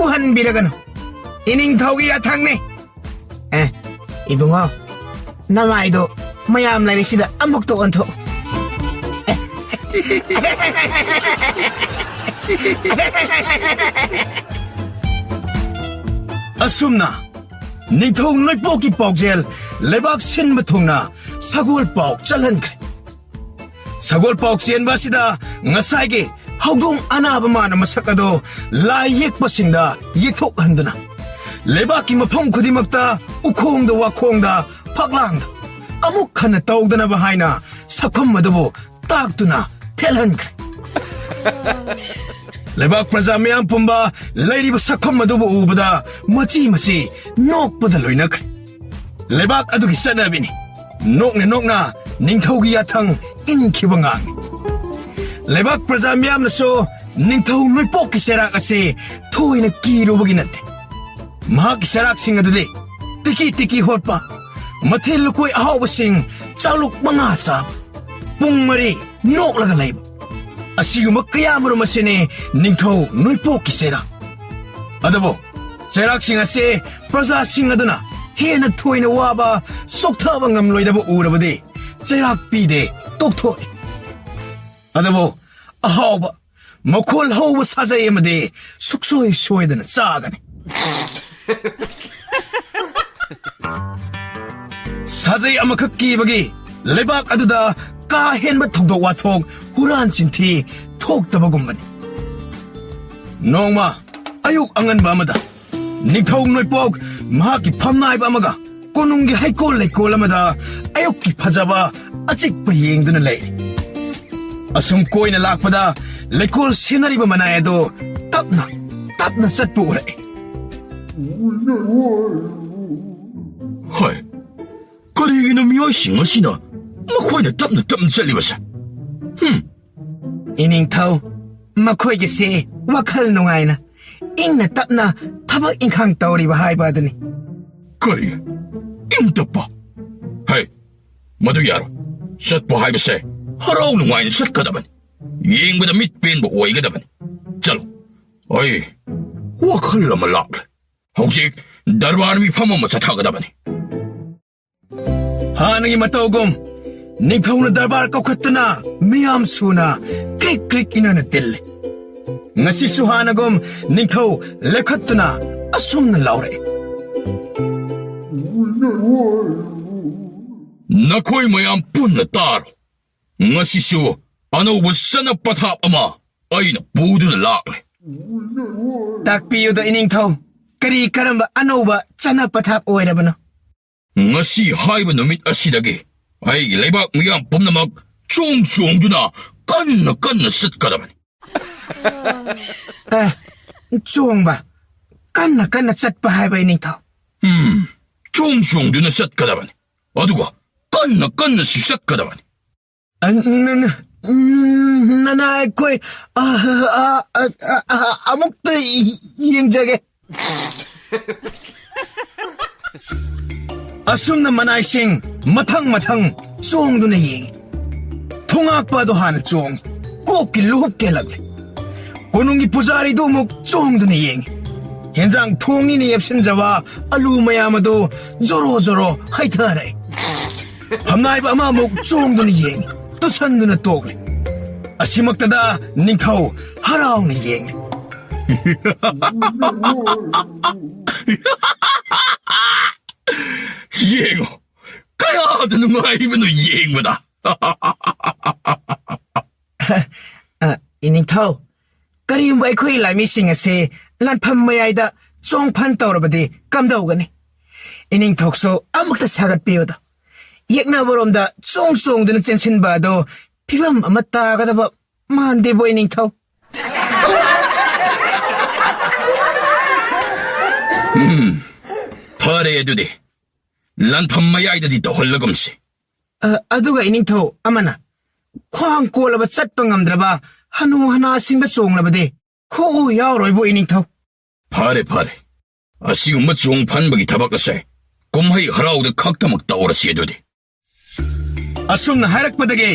ꯎꯍꯟꯕꯤꯔꯒꯅꯨ꯫ ꯏꯅꯤꯡꯊꯧꯒꯤ ꯌꯥꯊꯪꯅꯤ꯫ ꯑꯦ, ꯏꯕꯨꯡꯉꯣ, ꯅꯃꯥꯏꯗꯣ ꯃꯌꯥꯝ ꯂꯩꯔꯤꯁꯤꯗ ꯑꯃꯨꯛꯇ ꯑꯣꯟꯊꯣꯛ꯫ ꯑꯁꯨꯝꯅ ꯅꯤꯡꯊꯧ ꯅꯣꯏꯄꯣꯛꯀꯤ ꯄꯥꯎꯖꯦꯜ ꯂꯩꯕꯥꯛ ꯁꯤꯟꯕ ꯊꯨꯡꯅ ꯁꯒꯣꯜ ꯄꯥꯎ ꯆꯠꯍꯟꯈ꯭ꯔꯦ꯫ ꯁꯒꯣꯜ ꯄꯥꯎ ꯆꯦꯟꯕ ꯑꯁꯤꯗ ꯉꯁꯥꯏꯒꯤ ꯍꯧꯗꯣꯡ ꯑꯅꯥꯕ ꯃꯥꯟꯕ ꯃꯁꯛ ꯑꯗꯨ ꯂꯥꯏ ꯌꯦꯛꯄꯁꯤꯡꯗ ꯌꯦꯛꯊꯣꯛꯍꯟꯗꯨꯅ, ꯂꯩꯕꯥꯛꯀꯤ ꯃꯐꯝ ꯈꯨꯗꯤꯡꯃꯛꯇ, ꯎꯈꯣꯡꯗ, ꯋꯥꯈꯣꯡꯗ, ꯐꯛꯂꯥꯡꯗ ꯑꯃꯨꯛ ꯍꯟꯅ ꯇꯧꯗꯅꯕ ꯍꯥꯏꯅ ꯁꯛꯐꯝ ꯑꯗꯨꯕꯨ ꯇꯥꯛꯇꯨꯅ ꯊꯦꯠꯍꯟꯈ꯭ꯔꯦ꯫ ꯂꯩꯕꯥꯛ ꯄ꯭ꯔꯖꯥ ꯃꯤꯌꯥꯝ ꯄꯨꯝꯕ ꯂꯩꯔꯤꯕ ꯁꯛꯐꯝ ꯑꯗꯨꯕꯨ ꯎꯕꯗ ꯃꯆꯤ ꯃꯆꯤ ꯅꯣꯛꯄꯗ ꯂꯣꯏꯅꯈ꯭ꯔꯦ꯫ ꯂꯩꯕꯥꯛ ꯑꯗꯨꯒꯤ ꯆꯠꯅꯕꯤꯅꯤ꯫ ꯅꯣꯛꯅ ꯅꯣꯛꯅ ꯅꯤꯡꯊꯧꯒꯤ ꯌꯥꯊꯪ ꯏꯟꯈꯤꯕ ꯉꯥꯡꯉꯤ꯫ ꯂꯩꯕꯥꯛ ꯄ꯭ꯔꯖꯥ ꯃꯤꯌꯥꯝꯅꯁꯨ ꯅꯤꯡꯊꯧ ꯅꯣꯏꯄꯣꯛꯀꯤ ꯆꯩꯔꯥꯛ ꯑꯁꯤ ꯊꯣꯏꯅ ꯀꯤꯔꯨꯕꯒꯤ ꯅꯠꯇꯦ꯫ ꯃꯍꯥꯛꯀꯤ ꯆꯩꯔꯥꯛꯁꯤꯡ ꯑꯗꯨꯗꯤ ꯇꯤꯀꯤ ꯇꯤꯀꯤ ꯍꯣꯠꯄ, ꯃꯊꯦꯜ ꯂꯨꯀꯣꯏ ꯑꯍꯥꯎꯕꯁꯤꯡ ꯆꯥꯂꯨꯛ ꯃꯉꯥ ꯆꯥꯕ, ꯄꯨꯡ ꯃꯔꯤ ꯅꯣꯛꯂꯒ ꯂꯩꯕ, ꯑꯁꯤꯒꯨꯝꯕ ꯀꯌꯥ ꯑꯃꯔꯣꯝ ꯑꯁꯤꯅꯤ ꯅꯤꯡꯊꯧ ꯅꯣꯏꯄꯣꯛꯀꯤ ꯆꯩꯔꯥꯛ꯫ ꯑꯗꯨꯕꯨ ꯆꯩꯔꯥꯛꯁꯤꯡ ꯑꯁꯤ ꯄ꯭ꯔꯖꯥꯁꯤꯡ ꯑꯗꯨꯅ ꯍꯦꯟꯅ ꯊꯣꯏꯅ ꯋꯥꯕ, ꯆꯣꯛꯊꯕ ꯉꯝꯂꯣꯏꯗꯕ ꯎꯔꯕꯗꯤ ꯆꯩꯔꯥꯛ ꯄꯤꯗꯦ, ꯇꯣꯛꯊꯣꯛꯏ꯫ ꯑꯗꯨꯕꯨ ꯑꯍꯥꯎꯕ, ꯃꯈꯣꯜ ꯍꯧꯕ ꯁꯥꯖꯩ ꯑꯃꯗꯤ ꯁꯨꯛꯁꯣꯏ ꯁꯣꯏꯗꯅ ꯆꯥꯒꯅꯤ꯫ ꯁꯥꯖꯩ ꯑꯃꯈꯛ ꯀꯤꯕꯒꯤ ꯂꯩꯕꯥꯛ ꯑꯗꯨꯗ ꯀꯥ ꯍꯦꯟꯕ ꯊꯧꯗꯣꯛ ꯋꯥꯊꯣꯛ, ꯍꯨꯔꯥꯟ ꯆꯤꯟꯊꯤ ꯊꯣꯛꯇꯕꯒꯨꯝꯕꯅꯤ꯫ ꯅꯣꯡꯃ ꯑꯌꯨꯛ ꯑꯉꯟꯕ ꯑꯃꯗ ꯅꯤꯡꯊꯧ ꯅꯣꯏꯄꯣꯛ ꯃꯍꯥꯛꯀꯤ ꯐꯝꯅꯥꯏꯕ ꯑꯃꯒ ꯀꯣꯅꯨꯡꯒꯤ ꯍꯩꯀꯣꯜ ꯂꯩꯀꯣꯜ ꯑꯃꯗ ꯑꯌꯨꯛꯀꯤ ꯐꯖꯕ ꯑꯆꯤꯛꯄ ꯌꯦꯡꯗꯨꯅ ꯂꯩꯔꯤ꯫ ꯑꯁꯨꯝ ꯀꯣꯏꯅ ꯂꯥꯛꯄꯗ ꯂꯩꯀꯣꯜ ꯁꯦꯟꯅꯔꯤꯕ ꯃꯅꯥꯏ ꯑꯗꯨ ꯇꯞꯅ, ꯇꯞꯅ ꯆꯠꯄ ꯎꯔꯛꯏ꯫ ꯍꯣꯏ, ꯀꯔꯤꯒꯤꯅꯣ ꯃꯤꯑꯣꯏꯁꯤꯡ ꯑꯁꯤꯅ ꯃꯈꯣꯏꯅ ꯇꯞꯅ ꯇꯞꯅ ꯆꯠꯂꯤꯕꯁꯦ? ꯍꯨꯝ꯫ ꯏꯅꯤꯡꯊꯧ, ꯃꯈꯣꯏꯒꯤꯁꯤ ꯋꯥꯈꯜ ꯅꯨꯡꯉꯥꯏꯅ, ꯏꯪꯅ ꯇꯞꯅ ꯊꯕꯛ ꯏꯪꯈꯥꯡ ꯇꯧꯔꯤꯕ ꯍꯥꯏꯕ ꯑꯗꯨꯅꯤ꯫ ꯀꯔꯤ? ꯏꯪ ꯇꯞꯄ? ꯍꯦ, ꯃꯗꯨ ꯌꯥꯔꯣꯏ꯫ ꯆꯠꯄ ꯍꯥꯏꯕꯁꯦ ꯍꯔꯥꯎ ꯅꯨꯡꯉꯥꯏꯅ ꯆꯠꯀꯗꯕꯅꯤ꯫ ꯌꯦꯡꯕꯗ ꯃꯤꯠ ꯄꯦꯟꯕ ꯑꯣꯏꯒꯗꯕꯅꯤ꯫ ꯆꯠꯂꯣ꯫ ꯑꯩ ꯋꯥꯈꯜ ꯑꯃ ꯂꯥꯛꯂꯦ꯫ ꯍꯧꯖꯤꯛ ꯗꯔꯕꯥꯔ ꯃꯤꯐꯝ ꯑꯃ ꯆꯠꯊꯒꯗꯕꯅꯤ꯫ ꯍꯥꯟꯅꯒꯤ ꯃꯇꯧꯒꯨꯝ ꯅꯤꯡꯊꯧꯅ ꯗꯔꯕꯥꯔ ꯀꯧꯈꯠꯇꯨꯅ ꯃꯤꯌꯥꯝ ꯁꯨꯅ ꯀ꯭ꯔꯤꯛ ꯀ꯭ꯔꯤꯛ ꯏꯅꯅ ꯇꯤꯜꯂꯤ꯫ ꯉꯁꯤꯁꯨ ꯍꯥꯟꯅꯒꯨꯝ ꯅꯤꯡꯊꯧ ꯂꯦꯞꯈꯠꯇꯨꯅ ꯑꯁꯨꯝꯅ ꯂꯥꯎꯔꯛꯏ꯫ ꯅꯈꯣꯏ ꯃꯌꯥꯝ ꯄꯨꯟꯅ ꯇꯥꯔꯣ꯫ ꯉꯁꯤꯁꯨ ꯑꯅꯧꯕ ꯆꯠꯅ ꯄꯊꯥꯞ ꯑꯃ ꯑꯩꯅ ꯄꯨꯗꯨꯅ ꯂꯥꯛꯂꯦ꯫ ꯇꯥꯛꯄꯤꯌꯨꯗ ꯏꯅꯤꯡꯊꯧ, ꯀꯔꯤ ꯀꯔꯝꯕ ꯑꯅꯧꯕ ꯆꯠꯅ ꯄꯊꯥꯞ ꯑꯣꯏꯔꯕꯅꯣ? ꯉꯁꯤ ꯍꯥꯏꯕ ꯅꯨꯃꯤꯠ ꯑꯁꯤꯗꯒꯤ ꯑꯩꯒꯤ ꯂꯩꯕꯥꯛ ꯃꯤꯌꯥꯝ ꯄꯨꯝꯅꯃꯛ ꯆꯣꯡ ꯆꯣꯡꯗꯨꯅ ꯀꯟꯅ ꯀꯟꯅ ꯆꯠꯀꯗꯕꯅꯤ꯫ ꯑꯦ, ꯆꯣꯡꯕ, ꯀꯟꯅ ꯀꯟꯅ ꯆꯠꯄ ꯍꯥꯏꯕ ꯏꯅꯤꯡꯊꯧ꯫ ꯎꯝ, ꯆꯣꯡ ꯆꯣꯡꯗꯨꯅ ꯆꯠꯀꯗꯕꯅꯤ꯫ ꯑꯗꯨꯒ ꯀꯟꯅ ꯀꯟꯅꯁꯨ ꯆꯠꯀꯗꯕꯅꯤ꯫ ꯑ, ꯅ-, ꯅ-, ꯎꯝ, ꯅꯅꯥ ꯑꯩꯈꯣꯏ, ꯑ, ꯑ, ꯑ, ꯑ, ꯑ, ꯑꯃꯨꯛꯇ ꯌꯦꯡꯖꯒꯦ꯫ ꯑꯁꯨꯝꯅ ꯃꯅꯥꯏꯁꯤꯡ ꯃꯊꯪ ꯃꯊꯪ ꯆꯣꯡꯗꯨꯅ ꯌꯦꯡꯉꯤ꯫ ꯊꯣꯉꯥꯛꯄ ꯑꯗꯨ ꯍꯥꯟꯅ ꯆꯣꯡꯉꯤ꯫ ꯀꯣꯛꯀꯤ ꯂꯨꯍꯨꯞ ꯀꯦꯜꯂꯛꯂꯦ꯫ ꯀꯣꯅꯨꯡꯒꯤ ꯄꯨꯖꯥꯔꯤꯗꯨ ꯑꯃꯨꯛ ꯆꯣꯡꯗꯨꯅ ꯌꯦꯡꯉꯤ꯫ ꯍꯦꯟꯖꯥꯡ ꯊꯣꯡꯉꯤꯅ ꯌꯦꯞꯁꯤꯟꯖꯕ ꯑꯂꯨ ꯃꯌꯥꯝ ꯑꯗꯨ ꯖꯣꯔꯣ ꯖꯣꯔꯣ ꯍꯩꯊꯔꯛꯏ꯫ ꯐꯝꯅꯥꯏꯕ ꯑꯃ ꯑꯃꯨꯛ ꯆꯣꯡꯗꯨꯅ ꯌꯦꯡꯉꯤ꯫ ꯇꯨꯁꯟꯗꯨꯅ ꯇꯣꯛꯂꯤ꯫ ꯑꯁꯤꯃꯛꯇꯗ ꯅꯤꯡꯊꯧ ꯍꯔꯥꯎꯅ ꯌꯦꯡꯂꯤ꯫ ꯌꯦꯡꯉꯣ, ꯀꯌꯥꯗ ꯅꯨꯡꯉꯥꯏꯕꯅꯣ ꯌꯦꯡꯕꯗ꯫ ꯑ, ꯏꯅꯤꯡꯊꯧ, ꯀꯔꯤꯒꯨꯝꯕ ꯑꯩꯈꯣꯏ ꯂꯥꯟꯃꯤꯁꯤꯡ ꯑꯁꯤ ꯂꯥꯟꯐꯝ ꯃꯌꯥꯏꯗ ꯆꯣꯡꯐꯟ ꯇꯧꯔꯕꯗꯤ ꯀꯝꯗꯧꯒꯅꯤ? ꯏꯅꯤꯡꯊꯧꯁꯨ ꯑꯃꯨꯛꯇ ꯁꯥꯒꯠꯄꯤꯌꯨꯗ꯫ ꯌꯦꯛꯅꯕꯔꯣꯝꯗ ꯆꯣꯡ ꯆꯣꯡꯗꯨꯅ ꯆꯦꯟꯁꯤꯟꯕ ꯑꯗꯨ ꯐꯤꯕꯝ ꯑꯃ ꯇꯥꯒꯗꯕ ꯃꯥꯟꯗꯦꯕꯣ, ꯏꯅꯤꯡꯊꯧ꯫ ꯎꯝ, ꯐꯔꯦ ꯑꯗꯨꯗꯤ꯫ ꯂꯥꯟꯐꯝ ꯃꯌꯥꯏꯗꯗꯤ ꯇꯧꯍꯜꯂꯒꯨꯝꯁꯤ꯫ ꯑ, ꯑꯗꯨꯒ ꯏꯅꯤꯡꯊꯧ ꯑꯃꯅ, ꯈ꯭ꯋꯥꯡ ꯀꯣꯜꯂꯕ ꯆꯠꯄ ꯉꯝꯗ꯭ꯔꯕ ꯍꯅꯨ ꯍꯅꯥꯁꯤꯡꯗ ꯆꯣꯡꯂꯕꯗꯤ ꯈꯨꯎ ꯌꯥꯎꯔꯣꯏꯕꯨ ꯏꯅꯤꯡꯊꯧ꯫ ꯐꯔꯦ, ꯐꯔꯦ꯫ ꯑꯁꯤꯒꯨꯝꯕ ꯆꯣꯡ ꯐꯟꯕꯒꯤ ꯊꯕꯛ ꯑꯁꯦ ꯀꯨꯝꯍꯩ ꯍꯔꯥꯎꯗ ꯈꯛꯇꯃꯛ ꯇꯧꯔꯁꯤ ꯑꯗꯨꯗꯤ꯫ ꯑꯁꯨꯝꯅ ꯍꯥꯏꯔꯛꯄꯗꯒꯤ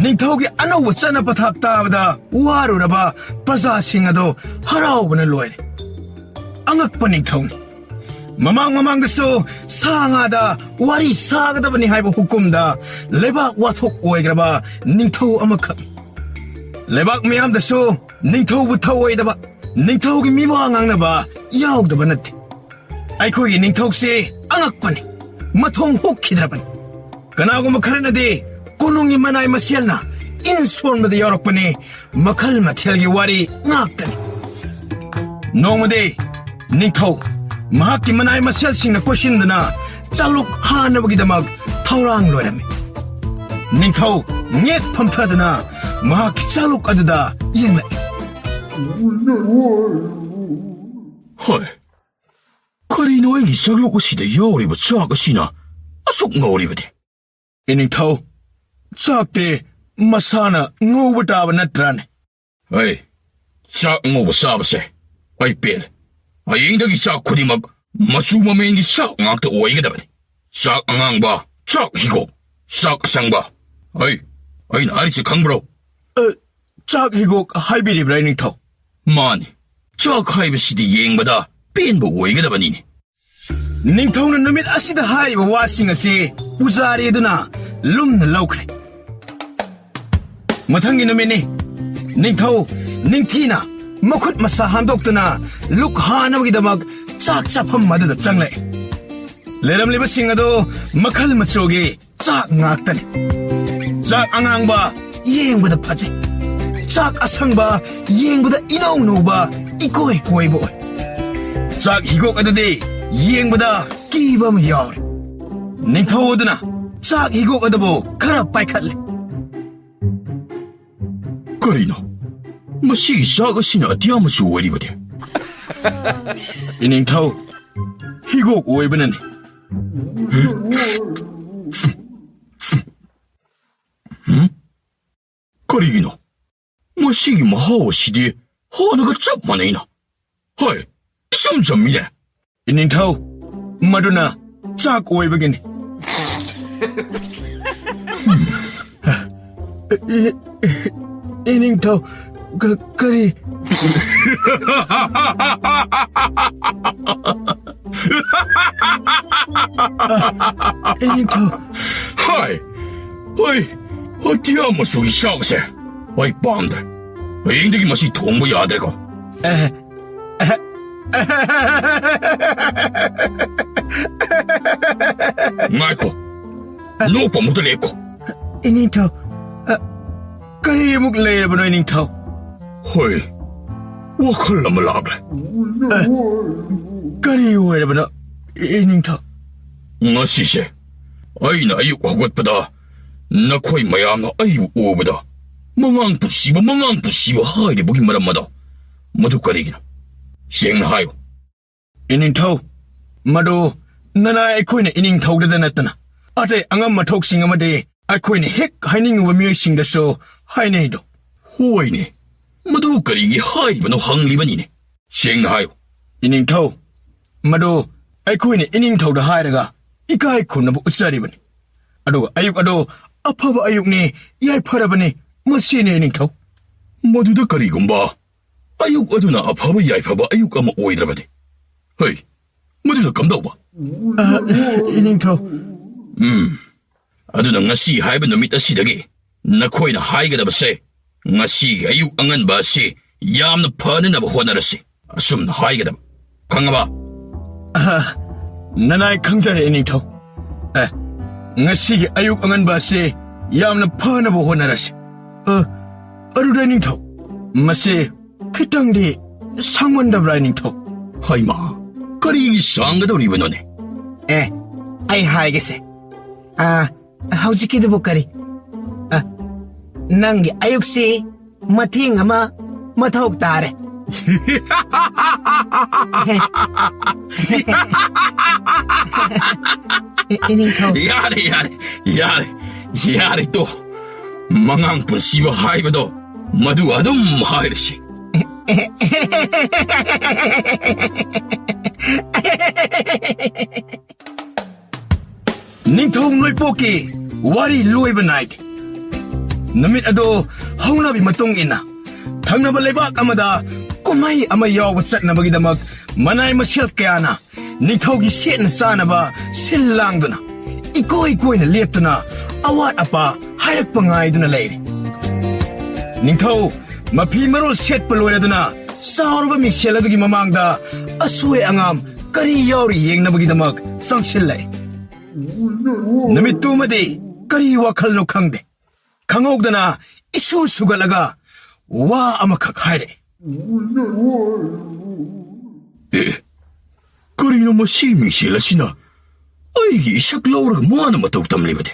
ꯅꯤꯡꯊꯧꯒꯤ ꯑꯅꯧꯕ ꯆꯠꯅ ꯄꯊꯥꯞ ꯇꯥꯕꯗ ꯋꯥꯔꯨꯔꯕ ꯄ꯭ꯔꯖꯥꯁꯤꯡ ꯑꯗꯨ ꯍꯔꯥꯎꯕꯅ ꯂꯣꯏꯔꯦ꯫ ꯑꯉꯛꯄ ꯅꯤꯡꯊꯧꯅꯤ꯫ ꯃꯃꯥꯡ ꯃꯃꯥꯡꯗꯁꯨ ꯁꯥ ꯉꯥꯗ ꯋꯥꯔꯤ ꯁꯥꯒꯗꯕꯅꯤ ꯍꯥꯏꯕ ꯍꯨꯀꯨꯝꯗ ꯂꯩꯕꯥꯛ ꯋꯥꯊꯣꯛ ꯑꯣꯏꯈ꯭ꯔꯕ ꯅꯤꯡꯊꯧ ꯑꯃꯈꯛ꯫ ꯂꯩꯕꯥꯛ ꯃꯤꯌꯥꯝꯗꯁꯨ ꯅꯤꯡꯊꯧꯕꯨ ꯊꯧꯑꯣꯏꯗꯕ, ꯅꯤꯡꯊꯧꯒꯤ ꯃꯤꯋꯥ ꯉꯥꯡꯅꯕ ꯌꯥꯎꯗꯕ ꯅꯠꯇꯦ꯫ ꯑꯩꯈꯣꯏꯒꯤ ꯅꯤꯡꯊꯧꯁꯤ ꯑꯉꯛꯄꯅꯤ, ꯃꯊꯣꯡ ꯍꯨꯛꯈꯤꯗ꯭ꯔꯕꯅꯤ꯫ ꯀꯅꯥꯒꯨꯝꯕ ꯈꯔꯅꯗꯤ ꯀꯣꯅꯨꯡꯒꯤ ꯃꯅꯥꯏ ꯃꯁꯦꯜꯅ ꯏꯟ ꯁꯣꯟꯕꯗ ꯌꯥꯎꯔꯛꯄꯅꯤ, ꯃꯈꯜ ꯃꯊꯦꯜꯒꯤ ꯋꯥꯔꯤ ꯉꯥꯛꯇꯅꯤ꯫ ꯅꯣꯡꯃꯗꯤ ꯅꯤꯡꯊꯧ ꯃꯍꯥꯛꯀꯤ ꯃꯅꯥꯏ ꯃꯁꯦꯜꯁꯤꯡꯅ ꯀꯣꯏꯁꯤꯟꯗꯨꯅ ꯆꯥꯛꯂꯨꯛ ꯍꯥꯟꯅꯕꯒꯤꯗꯃꯛ ꯊꯧꯔꯥꯡ ꯂꯣꯏꯔꯝꯃꯤ꯫ ꯅꯤꯡꯊꯧ ꯉꯦꯛ ꯐꯝꯊꯗꯨꯅ ꯃꯍꯥꯛꯀꯤ ꯆꯥꯛꯂꯨꯛ ꯑꯗꯨꯗ ꯌꯦꯡꯂꯛꯏ꯫ ꯍꯣꯏ, ꯀꯔꯤꯅꯣ ꯑꯩꯒꯤ ꯆꯥꯛꯂꯨꯛ ꯑꯁꯤꯗ ꯌꯥꯎꯔꯤꯕ ꯆꯥꯛ ꯑꯁꯤꯅ ꯑꯁꯨꯛ ꯉꯧꯔꯤꯕꯗꯤ? ꯏꯅꯤꯡꯊꯧ, ꯆꯥꯛꯇꯤ ꯃꯁꯥꯅ ꯉꯧꯕ ꯇꯥꯕ ꯅꯠꯇ꯭ꯔꯥꯅꯦ? ꯑꯩ ꯆꯥꯛ ꯑꯉꯧꯕ ꯆꯥꯕꯁꯦ ꯑꯩ ꯄꯦꯜꯂꯦ꯫ ꯍꯌꯦꯡꯗꯒꯤ ꯆꯥꯛ ꯈꯨꯗꯤꯡꯃꯛ ꯃꯆꯨ ꯃꯃꯦꯟꯒꯤ ꯆꯥꯛ ꯉꯥꯛꯇ ꯑꯣꯏꯒꯗꯕꯅꯤ꯫ ꯆꯥꯛ ꯑꯉꯥꯡꯕ, ꯆꯥꯛ ꯍꯤꯒꯣꯛ, ꯆꯥꯛ ꯑꯁꯪꯕ꯫ ꯑꯩ, ꯑꯩꯅ ꯍꯥꯏꯔꯤꯁꯦ ꯈꯪꯕ꯭ꯔꯣ? ꯑ, ꯆꯥꯛ ꯍꯤꯒꯣꯛ ꯍꯥꯏꯕꯤꯔꯤꯕ꯭ꯔꯥ, ꯏꯅꯤꯡꯊꯧ? ꯃꯥꯅꯤ꯫ ꯆꯥꯛ ꯍꯥꯏꯕꯁꯤꯗꯤ ꯌꯦꯡꯕꯗ ꯄꯦꯟꯕ ꯑꯣꯏꯒꯗꯕꯅꯤꯅꯦ꯫ ꯅꯤꯡꯊꯧꯅ ꯅꯨꯃꯤꯠ ꯑꯁꯤꯗ ꯍꯥꯏꯔꯤꯕ ꯋꯥꯁꯤꯡ ꯑꯁꯤ ꯄꯨꯖꯥꯔꯤ ꯑꯗꯨꯅ ꯂꯨꯝꯅ ꯂꯧꯈ꯭ꯔꯦ꯫ ꯃꯊꯪꯒꯤ ꯅꯨꯃꯤꯠꯅꯤ꯫ ꯅꯤꯡꯊꯧ ꯅꯤꯡꯊꯤꯅ ꯃꯈꯨꯠ ꯃꯁꯥ ꯍꯥꯝꯗꯣꯛꯇꯨꯅ ꯂꯨꯛ ꯍꯥꯅꯕꯒꯤꯗꯃꯛ ꯆꯥꯛ ꯆꯥꯐꯝ ꯑꯗꯨꯗ ꯆꯪꯂꯛꯏ꯫ ꯂꯩꯔꯝꯂꯤꯕꯁꯤꯡ ꯑꯗꯨ ꯃꯈꯜ ꯃꯆꯨꯒꯤ ꯆꯥꯛ ꯉꯥꯛꯇꯅꯤ꯫ ꯆꯥꯛ ꯑꯉꯥꯡꯕ ꯌꯦꯡꯕꯗ ꯐꯖꯩ꯫ ꯆꯥꯛ ꯑꯁꯪꯕ ꯌꯦꯡꯕꯗ ꯏꯅꯧ ꯅꯧꯕ, ꯏꯀꯣꯏ ꯀꯣꯏꯕ ꯑꯣꯏ꯫ ꯆꯥꯛ ꯍꯤꯒꯣꯛ ꯑꯗꯨꯗꯤ ꯌꯦꯡꯕꯗ ꯀꯤꯕ ꯑꯃ ꯌꯥꯎꯔꯦ꯫ ꯅꯤꯡꯊꯧ ꯑꯗꯨꯅ ꯆꯥꯛ ꯍꯤꯒꯣꯛ ꯑꯗꯨꯕꯨ ꯈꯔ ꯄꯥꯏꯈꯠꯂꯦ꯫ ꯀꯔꯤꯅꯣ? ꯃꯁꯤꯒꯤ ꯆꯥꯛ ꯑꯁꯤꯅ ꯑꯇꯤꯌꯥ ꯃꯆꯨ ꯑꯣꯏꯔꯤꯕꯗꯤ? ꯏꯅꯤꯡꯊꯧ, ꯍꯤꯒꯣꯛ ꯑꯣꯏꯕꯅꯅꯤ꯫ ꯍꯨꯝ? ꯀꯔꯤꯒꯤꯅꯣ? ꯃꯁꯤꯒꯤ ꯃꯍꯥꯎ ꯑꯁꯤꯗꯤ ꯍꯥꯟꯅꯒ ꯆꯞ ꯃꯥꯟꯅꯩꯅ꯫ ꯍꯣꯏ, ꯏꯆꯝ ꯆꯝꯃꯤꯅꯦ꯫ ꯏꯅꯤꯡꯊꯧ, ꯃꯗꯨꯅ ꯆꯥꯛ ꯑꯣꯏꯕꯒꯤꯅꯤ꯫ ꯏ-, ꯏ-, ꯏꯅꯤꯡꯊꯧ, ꯀ-, ꯀꯔꯤ? ꯏꯅꯤꯡꯊꯧ꯫ ꯍꯥꯏ, ꯍꯣꯏ, ꯑꯇꯤꯌꯥ ꯃꯆꯨꯒꯤ ꯆꯥꯛꯁꯦ ꯑꯩ ꯄꯥꯝꯗ꯭ꯔꯦ꯫ ꯍꯌꯦꯡꯗꯒꯤ ꯃꯁꯤ ꯊꯣꯡꯕ ꯌꯥꯗ꯭ꯔꯦꯀꯣ꯫ ꯑꯦ, ꯉꯥꯏꯈꯣ꯫ ꯅꯣꯛꯄ ꯑꯃꯨꯛꯇ ꯂꯦꯞꯈꯣ꯫ ꯏꯅꯤꯡꯊꯧ, ꯑ, ꯀꯔꯤ ꯑꯃꯨꯛ ꯂꯩꯔꯕꯅꯣ, ꯏꯅꯤꯡꯊꯧ? ꯍꯣꯏ, ꯋꯥꯈꯜ ꯑꯃ ꯂꯥꯛꯂꯦ꯫ ꯑ, ꯀꯔꯤ ꯑꯣꯏꯔꯕꯅꯣ, ꯏꯅꯤꯡꯊꯧ? ꯉꯁꯤꯁꯦ ꯑꯩꯅ ꯑꯌꯨꯛ ꯍꯧꯒꯠꯄꯗ ꯅꯈꯣꯏ ꯃꯌꯥꯝꯅ ꯑꯩꯕꯨ ꯎꯕꯗ "ꯃꯉꯥꯡ ꯄꯨꯟꯁꯤꯕ, ꯃꯉꯥꯡ ꯄꯨꯟꯁꯤꯕ" ꯍꯥꯏꯔꯤꯕꯒꯤ ꯃꯔꯝ ꯑꯗꯣ, ꯃꯗꯨ ꯀꯔꯤꯒꯤꯅꯣ? ꯁꯦꯡꯅ ꯍꯥꯏꯌꯨ꯫ ꯏꯅꯤꯡꯊꯧ, ꯃꯗꯨ ꯅꯅꯥꯏ ꯑꯩꯈꯣꯏꯅ ꯏꯅꯤꯡꯊꯧꯗꯗ ꯅꯠꯇꯅ ꯑꯇꯩ ꯑꯉꯝ ꯑꯊꯧꯁꯤꯡ ꯑꯃꯗꯤ ꯑꯩꯈꯣꯏꯅ ꯍꯦꯛ ꯍꯥꯏꯅꯤꯡꯉꯤꯕ ꯃꯤꯑꯣꯏꯁꯤꯡꯗꯁꯨ ꯍꯥꯏꯅꯩꯗꯣ꯫ ꯍꯣꯏꯅꯦ, ꯃꯗꯨ ꯀꯔꯤꯒꯤ ꯍꯥꯏꯔꯤꯕꯅꯣ ꯍꯪꯂꯤꯕꯅꯤꯅꯦ꯫ ꯁꯦꯡꯅ ꯍꯥꯏꯌꯨ꯫ ꯏꯅꯤꯡꯊꯧ, ꯃꯗꯨ ꯑꯩꯈꯣꯏꯅ ꯏꯅꯤꯡꯊꯧꯗ ꯍꯥꯏꯔꯒ ꯏꯀꯥꯏ ꯈꯨꯝꯅꯕ ꯎꯠꯆꯔꯤꯕꯅꯤ꯫ ꯑꯗꯨꯒ ꯑꯌꯨꯛ ꯑꯗꯨ ꯑꯐꯕ ꯑꯌꯨꯛꯅꯤ, ꯌꯥꯏꯐꯔꯕꯅꯤ, ꯃꯁꯤꯅꯤ ꯏꯅꯤꯡꯊꯧ꯫ ꯃꯗꯨꯗ ꯀꯔꯤꯒꯨꯝꯕ ꯑꯌꯨꯛ ꯑꯗꯨꯅ ꯑꯐꯕ ꯌꯥꯏꯐꯕ ꯑꯌꯨꯛ ꯑꯃ ꯑꯣꯏꯗ꯭ꯔꯕꯗꯤ? ꯍꯩ, ꯃꯗꯨꯅ ꯀꯝꯗꯧꯕ? ꯑ, ꯏꯅꯤꯡꯊꯧ꯫ ꯎꯝ꯫ ꯑꯗꯨꯅ ꯉꯁꯤ ꯍꯥꯏꯕ ꯅꯨꯃꯤꯠ ꯑꯁꯤꯗꯒꯤ ꯅꯈꯣꯏꯅ ꯍꯥꯏꯒꯗꯕꯁꯦ, "ꯉꯁꯤꯒꯤ ꯑꯌꯨꯛ ꯑꯉꯟꯕ ꯑꯁꯤ ꯌꯥꯝꯅ ꯐꯅꯅꯕ ꯍꯣꯠꯅꯔꯁꯤ", ꯑꯁꯨꯝꯅ ꯍꯥꯏꯒꯗꯕ꯫ ꯈꯪꯉꯕ? ꯑ, ꯅꯅꯥꯏ ꯈꯪꯖꯔꯦ, ꯏꯅꯤꯡꯊꯧ꯫ ꯑꯦ, ꯉꯁꯤꯒꯤ ꯑꯌꯨꯛ ꯑꯉꯟꯕ ꯑꯁꯤ ꯌꯥꯝꯅ ꯐꯅꯕ ꯍꯣꯠꯅꯔꯁꯤ꯫ ꯑ, ꯑꯗꯨꯗ, ꯏꯅꯤꯡꯊꯧ, ꯃꯁꯤ ꯈꯤꯇꯪꯗꯤ ꯁꯥꯡꯃꯟꯗꯕ꯭ꯔꯥ, ꯏꯅꯤꯡꯊꯧ? ꯍꯩꯃꯥ, ꯀꯔꯤꯒꯤ ꯁꯥꯡꯒꯗꯧꯔꯤꯕꯅꯣꯅꯦ? ꯑꯦ, ꯑꯩ ꯍꯥꯏꯒꯦꯁꯦ꯫ ꯑ, ꯍꯧꯖꯤꯛꯀꯤꯗꯨꯕꯨ ꯀꯔꯤ? ꯑ, ꯅꯪꯒꯤ ꯑꯌꯨꯛꯁꯤ ꯃꯇꯦꯡ ꯑꯃ ꯃꯊꯧ ꯇꯥꯔꯦ꯫ ꯏ-, ꯏꯅꯤꯡꯊꯧ꯫ ꯌꯥꯔꯦ, ꯌꯥꯔꯦ, ꯌꯥꯔꯦ, ꯌꯥꯔꯦ, ꯇꯣ꯫ ꯃꯉꯥꯡ ꯄꯨꯟꯁꯤꯕ ꯍꯥꯏꯕꯗꯣ ꯃꯗꯨ ꯑꯗꯨꯝ ꯍꯥꯏꯔꯁꯤ꯫ ꯅꯤꯡꯊꯧ ꯅꯣꯏꯄꯣꯛꯀꯤ ꯋꯥꯔꯤ ꯂꯣꯏꯕ ꯅꯥꯏꯗꯦ꯫ ꯅꯨꯃꯤꯠ ꯑꯗꯨ ꯍꯧꯅꯕꯤ ꯃꯇꯨꯡ ꯏꯟꯅ ꯊꯪꯅꯕ ꯂꯩꯕꯥꯛ ꯑꯃꯗ ꯀꯨꯝꯍꯩ ꯑꯃ ꯌꯥꯎꯕ ꯆꯠꯅꯕꯒꯤꯗꯃꯛ ꯃꯅꯥꯏ ꯃꯁꯦꯜ ꯀꯌꯥꯅ ꯅꯤꯡꯊꯧꯒꯤ ꯁꯦꯠꯅ ꯆꯥꯅꯕ ꯁꯤꯜ ꯂꯥꯡꯗꯨꯅ ꯏꯀꯣꯏ ꯀꯣꯏꯅ ꯂꯦꯞꯇꯨꯅ ꯑꯋꯥꯠ ꯑꯄꯥ ꯍꯥꯏꯔꯛꯄ ꯉꯥꯏꯗꯨꯅ ꯂꯩꯔꯦ꯫ ꯅꯤꯡꯊꯧ ꯃꯐꯤ ꯃꯔꯣꯜ ꯁꯦꯠꯄ ꯂꯣꯏꯔꯗꯨꯅ ꯆꯥꯎꯔꯕ ꯃꯤꯡꯁꯦꯜ ꯑꯗꯨꯒꯤ ꯃꯃꯥꯡꯗ ꯑꯁꯣꯏ ꯑꯉꯥꯝ ꯀꯔꯤ ꯌꯥꯎꯔꯤ ꯌꯦꯡꯅꯕꯒꯤꯗꯃꯛ ꯆꯪꯁꯤꯜꯂꯛꯏ꯫ ꯅꯨꯃꯤꯠꯇꯨꯃꯗꯤ ꯀꯔꯤ ꯋꯥꯈꯜꯅꯣ ꯈꯪꯗꯦ꯫ ꯈꯪꯍꯧꯗꯅ ꯏꯁꯨ ꯁꯨꯒꯠꯂꯒ ꯋꯥ ꯑꯃꯈꯛ ꯍꯥꯏꯔꯛꯏ꯫ "ꯑꯦ, ꯀꯔꯤꯅꯣ ꯃꯁꯤ ꯃꯤꯡꯁꯦꯜ ꯑꯁꯤꯅ ꯑꯩꯒꯤ ꯏꯁꯛ ꯂꯧꯔꯒ ꯃꯥꯅ ꯃꯇꯧ ꯇꯝꯂꯤꯕꯗꯤ?"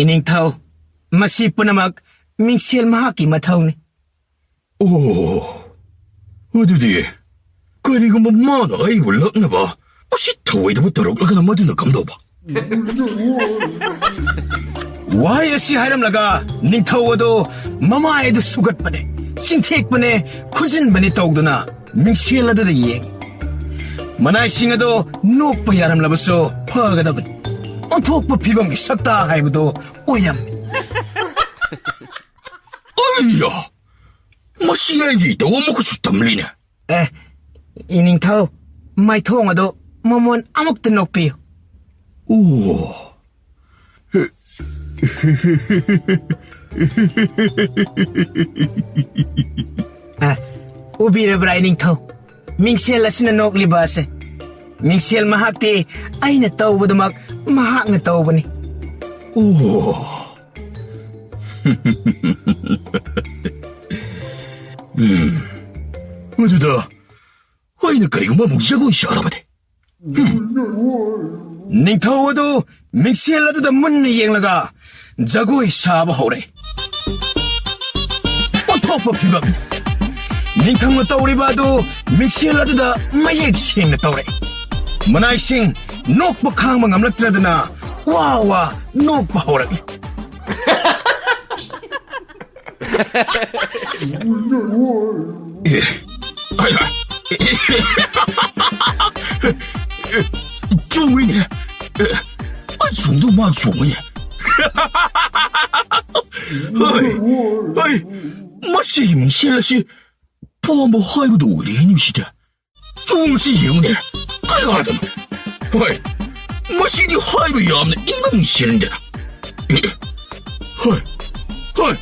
"ꯏꯅꯤꯡꯊꯧ, ꯃꯁꯤ ꯄꯨꯝꯅꯃꯛ ꯃꯤꯡꯁꯦꯜ ꯃꯍꯥꯛꯀꯤ ꯃꯊꯧꯅꯤ꯫" "ꯑꯣ, ꯑꯗꯨꯗꯤ ꯀꯔꯤꯒꯨꯝꯕ ꯃꯥꯅ ꯑꯩꯕꯨ ꯂꯛꯅꯕ ꯎꯁꯤꯠ ꯊꯑꯣꯏꯗꯕ ꯇꯧꯔꯛꯂꯒꯅ ꯃꯗꯨꯅ ꯀꯝꯗꯧꯕ?" ꯋꯥꯍꯩ ꯑꯁꯤ ꯍꯥꯏꯔꯝꯂꯒ ꯅꯤꯡꯊꯧ ꯑꯗꯨ ꯃꯃꯥꯏ ꯑꯗꯨ ꯁꯨꯒꯠꯄꯅꯦ, ꯆꯤꯡꯊꯦꯛꯄꯅꯦ, ꯈꯨꯖꯤꯟꯕꯅꯦ ꯇꯧꯗꯨꯅ ꯃꯤꯡꯁꯦꯜ ꯑꯗꯨꯗ ꯌꯦꯡꯉꯤ꯫ ꯃꯅꯥꯏꯁꯤꯡ ꯑꯗꯣ ꯅꯣꯛꯄ ꯌꯥꯔꯝꯂꯕꯁꯨ ꯐꯒꯗꯕꯅꯤ꯫ ꯑꯣꯟꯊꯣꯛꯄ ꯐꯤꯕꯝꯒꯤ ꯁꯛꯇꯥ ꯍꯥꯏꯕꯗꯨ ꯑꯣꯏꯔꯝꯃꯤ꯫ "ꯑꯩꯌꯥ! ꯃꯁꯤ ꯑꯩꯒꯤ ꯏꯇꯧ ꯑꯃꯨꯛꯀꯁꯨ ꯇꯝꯂꯤꯅꯦ꯫" "ꯑꯦ, ꯏꯅꯤꯡꯊꯧ, ꯃꯥꯏꯊꯣꯡ ꯑꯗꯨ ꯃꯃꯣꯟ ꯑꯃꯨꯛꯇ ꯅꯣꯛꯄꯤꯌꯨ꯫" "ꯑꯣ꯫" ꯑ, ꯎꯕꯤꯔꯕ꯭ꯔꯥ, ꯏꯅꯤꯡꯊꯧ? ꯃꯤꯡꯁꯦꯜ ꯑꯁꯤꯅ ꯅꯣꯛꯂꯤꯕ ꯑꯁꯦ꯫ ꯃꯤꯡꯁꯦꯜ ꯃꯍꯥꯛꯇꯤ ꯑꯩꯅ ꯇꯧꯕꯗꯨꯃꯛ ꯃꯍꯥꯛꯅ ꯇꯧꯕꯅꯤ꯫ "ꯑꯣ꯫" ꯎꯝ꯫ ꯑꯗꯨꯗ ꯑꯩꯅ ꯀꯔꯤꯒꯨꯝꯕ ꯑꯃꯨꯛ ꯖꯒꯣꯏ ꯁꯥꯔꯕꯗꯤ? ꯍꯝ꯫ ꯅꯤꯡꯊꯧ ꯑꯗꯨ ꯃꯤꯡꯁꯦꯜ ꯑꯗꯨꯗ ꯃꯨꯟꯅ ꯌꯦꯡꯂꯒ ꯖꯒꯣꯏ ꯁꯥꯕ ꯍꯧꯔꯦ꯫ ꯑꯣꯟꯊꯣꯛꯄ ꯐꯤꯕꯝꯅꯤ꯫ ꯅꯤꯡꯊꯧꯅ ꯇꯧꯔꯤꯕ ꯑꯗꯨ ꯃꯤꯡꯁꯦꯜ ꯑꯗꯨꯗ ꯃꯌꯦꯛ ꯁꯦꯡꯅ ꯇꯧꯔꯦ꯫ ꯃꯅꯥꯏꯁꯤꯡ ꯅꯣꯛꯄ ꯈꯥꯡꯕ ꯉꯝꯂꯛꯇ꯭ꯔꯗꯅ ꯋꯥ ꯋꯥ ꯅꯣꯛꯄ ꯍꯧꯔꯛꯂꯦ꯫ ꯑꯦ, ꯑꯩ, ꯑꯩ, ꯆꯨꯝꯃꯤꯅꯦ꯫ ꯑꯦ, ꯑꯩ ꯆꯨꯝꯗꯧ ꯃꯥ ꯆꯨꯝꯃꯤꯅꯦ꯫ ꯍꯣꯏ, ꯍꯣꯏ, ꯃꯁꯤꯒꯤ ꯃꯤꯡꯁꯦꯜ ꯑꯁꯤ ꯄꯥꯝꯕ ꯍꯥꯏꯕꯗꯨ ꯑꯣꯏꯔꯦꯅꯦ ꯁꯤꯗ꯫ ꯆꯨꯝꯁꯤ ꯌꯦꯡꯉꯨꯅꯦ, ꯀꯌꯥꯗꯅꯣ? ꯍꯣꯏ, ꯃꯁꯤꯗꯤ ꯍꯥꯏꯕ ꯌꯥꯝꯅ ꯏꯪꯕ ꯃꯤꯡꯁꯦꯜꯅꯤꯗꯅ꯫ ꯑꯦ, ꯍꯣꯏ, ꯍꯣꯏ,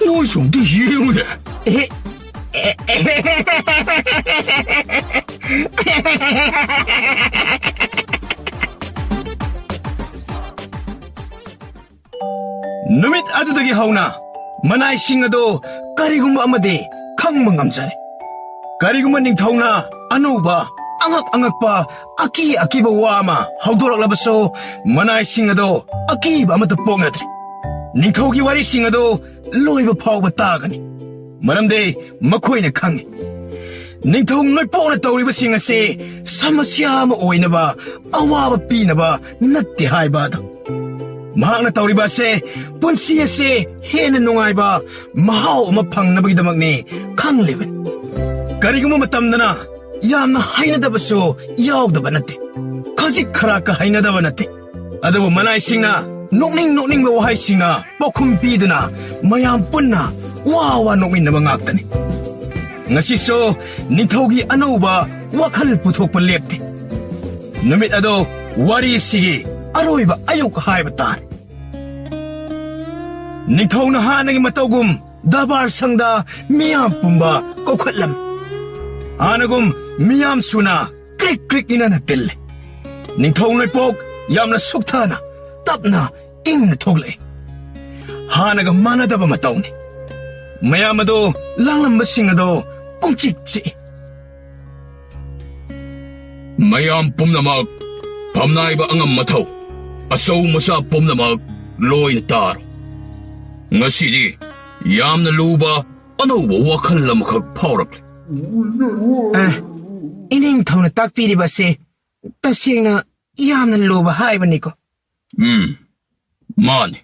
ꯅꯣꯏꯁꯨ ꯑꯝꯇ ꯌꯦꯡꯉꯨꯅꯦ꯫ ꯑꯦ, ꯑꯦ, ꯑꯦ꯫ ꯅꯨꯃꯤꯠ ꯑꯗꯨꯗꯒꯤ ꯍꯧꯅ ꯃꯅꯥꯏꯁꯤꯡ ꯑꯗꯣ ꯀꯔꯤꯒꯨꯝꯕ ꯑꯃꯗꯤ ꯈꯪꯕ ꯉꯝꯖꯔꯦ꯫ ꯀꯔꯤꯒꯨꯝꯕ ꯅꯤꯡꯊꯧꯅ ꯑꯅꯧꯕ, ꯑꯉꯛ ꯑꯉꯛꯄ, ꯑꯀꯤ ꯑꯀꯤꯕ ꯋꯥ ꯑꯃ ꯍꯧꯗꯣꯔꯛꯂꯕꯁꯨ, ꯃꯅꯥꯏꯁꯤꯡ ꯑꯗꯣ ꯑꯀꯤꯕ ꯑꯃꯠꯇ ꯄꯣꯛꯅꯗ꯭ꯔꯦ꯫ ꯅꯤꯡꯊꯧꯒꯤ ꯋꯥꯔꯤꯁꯤꯡ ꯑꯗꯣ ꯂꯣꯏꯕ ꯐꯥꯎꯕ ꯇꯥꯒꯅꯤ, ꯃꯔꯝꯗꯤ ꯃꯈꯣꯏꯅ ꯈꯪꯉꯤ, ꯅꯤꯡꯊꯧ ꯅꯣꯏꯄꯣꯛꯅ ꯇꯧꯔꯤꯕꯁꯤꯡ ꯑꯁꯤ ꯁꯃꯁ꯭ꯌꯥ ꯑꯃ ꯑꯣꯏꯅꯕ, ꯑꯋꯥꯕ ꯄꯤꯅꯕ ꯅꯠꯇꯦ ꯍꯥꯏꯕ ꯑꯗꯣ꯫ ꯃꯍꯥꯛꯅ ꯇꯧꯔꯤꯕ ꯑꯁꯦ ꯄꯨꯟꯁꯤ ꯑꯁꯦ ꯍꯦꯟꯅ ꯅꯨꯡꯉꯥꯏꯕ ꯃꯍꯥꯎ ꯑꯃ ꯐꯪꯅꯕꯒꯤꯗꯃꯛꯅꯤ ꯈꯪꯂꯤꯕꯅꯤ꯫ ꯀꯔꯤꯒꯨꯝꯕ ꯃꯇꯝꯗꯅ ꯌꯥꯝꯅ ꯍꯩꯅꯗꯕꯁꯨ ꯌꯥꯎꯗꯕ ꯅꯠꯇꯦ, ꯈꯖꯤꯛ ꯈꯔꯥꯛꯀ ꯍꯩꯅꯗꯕ ꯅꯠꯇꯦ꯫ ꯑꯗꯨꯕꯨ ꯃꯅꯥꯏꯁꯤꯡꯅ ꯅꯣꯛꯅꯤꯡ ꯅꯣꯛꯅꯤꯡꯕ ꯋꯥꯍꯩꯁꯤꯡꯅ ꯄꯥꯎꯈꯨꯝ ꯄꯤꯗꯨꯅ ꯃꯌꯥꯝ ꯄꯨꯟꯅ ꯋꯥ ꯋꯥ ꯅꯣꯛꯃꯤꯟꯅꯕ ꯉꯥꯛꯇꯅꯤ꯫ ꯉꯁꯤꯁꯨ ꯅꯤꯡꯊꯧꯒꯤ ꯑꯅꯧꯕ ꯋꯥꯈꯜ ꯄꯨꯊꯣꯛꯄ ꯂꯦꯞꯇꯦ꯫ ꯅꯨꯃꯤꯠ ꯑꯗꯣ ꯋꯥꯔꯤꯁꯤꯒꯤ ꯑꯔꯣꯏꯕ ꯑꯌꯨꯛ ꯍꯥꯏꯕ ꯇꯥꯔꯦ꯫ ꯅꯤꯡꯊꯧꯅ ꯍꯥꯟꯅꯒꯤ ꯃꯇꯧꯒꯨꯝ ꯗꯔꯕꯥꯔ ꯁꯪꯗ ꯃꯤꯌꯥꯝ ꯄꯨꯝꯕ ꯀꯧꯈꯠꯂꯝꯃꯤ꯫ ꯍꯥꯟꯅꯒꯨꯝ ꯃꯤꯌꯥꯝ ꯁꯨꯅ ꯀ꯭ꯔꯤꯛ ꯀ꯭ꯔꯤꯛ ꯏꯅꯅ ꯇꯤꯜꯂꯦ꯫ ꯅꯤꯡꯊꯧ ꯅꯣꯏꯄꯣꯛ ꯌꯥꯝꯅ ꯁꯨꯛꯊꯅ, ꯇꯞꯅ, ꯏꯪꯅ ꯊꯣꯛꯂꯛꯏ꯫ ꯍꯥꯟꯅꯒ ꯃꯥꯟꯅꯗꯕ ꯃꯇꯧꯅꯤ꯫ ꯃꯌꯥꯝ ꯑꯗꯣ, ꯂꯥꯡꯂꯝꯕꯁꯤꯡ ꯑꯗꯣ ꯄꯨꯡꯆꯤꯛ ꯆꯤꯛꯏ꯫ ꯃꯌꯥꯝ ꯄꯨꯝꯅꯃꯛ, ꯐꯝꯅꯥꯏꯕ ꯑꯉꯝ ꯃꯊꯧ, ꯑꯆꯧ ꯃꯆꯥ ꯄꯨꯝꯅꯃꯛ ꯂꯣꯏꯅ ꯇꯥꯔꯣ꯫ ꯉꯁꯤꯗꯤ ꯌꯥꯝꯅ ꯂꯨꯕ ꯑꯅꯧꯕ ꯋꯥꯈꯜ ꯑꯃꯈꯛ ꯐꯥꯎꯔꯛꯂꯦ꯫ ꯑ, ꯏꯅꯤꯡꯊꯧꯅ ꯇꯥꯛꯄꯤꯔꯤꯕ ꯑꯁꯤ ꯇꯁꯦꯡꯅ ꯌꯥꯝꯅ ꯂꯨꯕ ꯍꯥꯏꯕꯅꯤꯀꯣ꯫ ꯎꯝ, ꯃꯥꯅꯤ꯫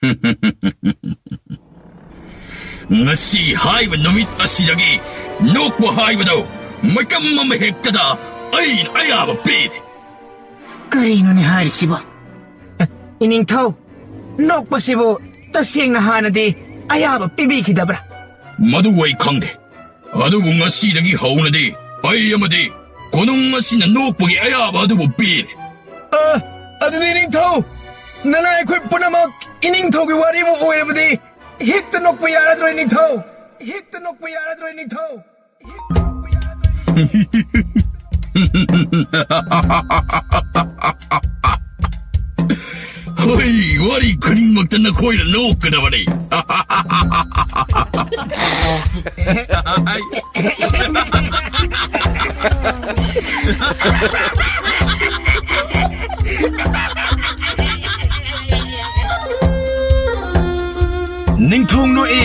ꯍꯝ, ꯍꯝ, ꯍꯝ, ꯍꯝ, ꯍꯝ꯫ ꯉꯁꯤ ꯍꯥꯏꯕ ꯅꯨꯃꯤꯠ ꯑꯁꯤꯗꯒꯤ ꯅꯣꯛꯄ ꯍꯥꯏꯕꯗꯨ ꯃꯇꯝ ꯑꯃ ꯍꯦꯛꯇꯗ ꯑꯩꯅ ꯑꯌꯥꯕ ꯄꯤꯔꯦ꯫ ꯀꯔꯤꯅꯣꯅꯦ ꯍꯥꯏꯔꯤꯁꯤꯕꯣ? ꯑꯦ, ꯏꯅꯤꯡꯊꯧ, ꯅꯣꯛꯄꯁꯤꯕꯨ ꯇꯁꯦꯡꯅ ꯍꯥꯟꯅꯗꯤ ꯑꯌꯥꯕ ꯄꯤꯕꯤꯈꯤꯗꯕ꯭ꯔꯥ? ꯃꯗꯨ ꯑꯩ ꯈꯪꯗꯦ꯫ ꯑꯗꯨꯕꯨ ꯉꯁꯤꯗꯒꯤ ꯍꯧꯅꯗꯤ ꯑꯩ ꯑꯃꯗꯤ ꯀꯣꯅꯨꯡ ꯑꯁꯤꯅ ꯅꯣꯛꯄꯒꯤ ꯑꯌꯥꯕ ꯑꯗꯨꯕꯨ ꯄꯤꯔꯦ꯫ ꯑ, ꯑꯗꯨꯗꯤ ꯏꯅꯤꯡꯊꯧ, ꯅꯅꯥꯏ ꯑꯩꯈꯣꯏ ꯄꯨꯝꯅꯃꯛ ꯏꯅꯤꯡꯊꯧꯒꯤ ꯋꯥꯔꯤꯕꯨ ꯑꯣꯏꯔꯕꯗꯤ ꯍꯦꯛꯇ ꯅꯣꯛꯄ ꯌꯥꯔꯗ꯭ꯔꯣ ꯏꯅꯤꯡꯊꯧ? ꯍꯦꯛꯇ ꯅꯣꯛꯄ ꯌꯥꯔꯗ꯭ꯔꯣ ꯏꯅꯤꯡꯊꯧ? ꯍꯣꯏ, ꯋꯥꯔꯤ ꯈꯨꯗꯤꯡꯃꯛꯇ ꯅꯈꯣꯏꯅ ꯅꯣꯛꯀꯗꯕꯅꯤ꯫ ꯅꯤꯡꯊꯧ ꯅꯣꯛꯏ,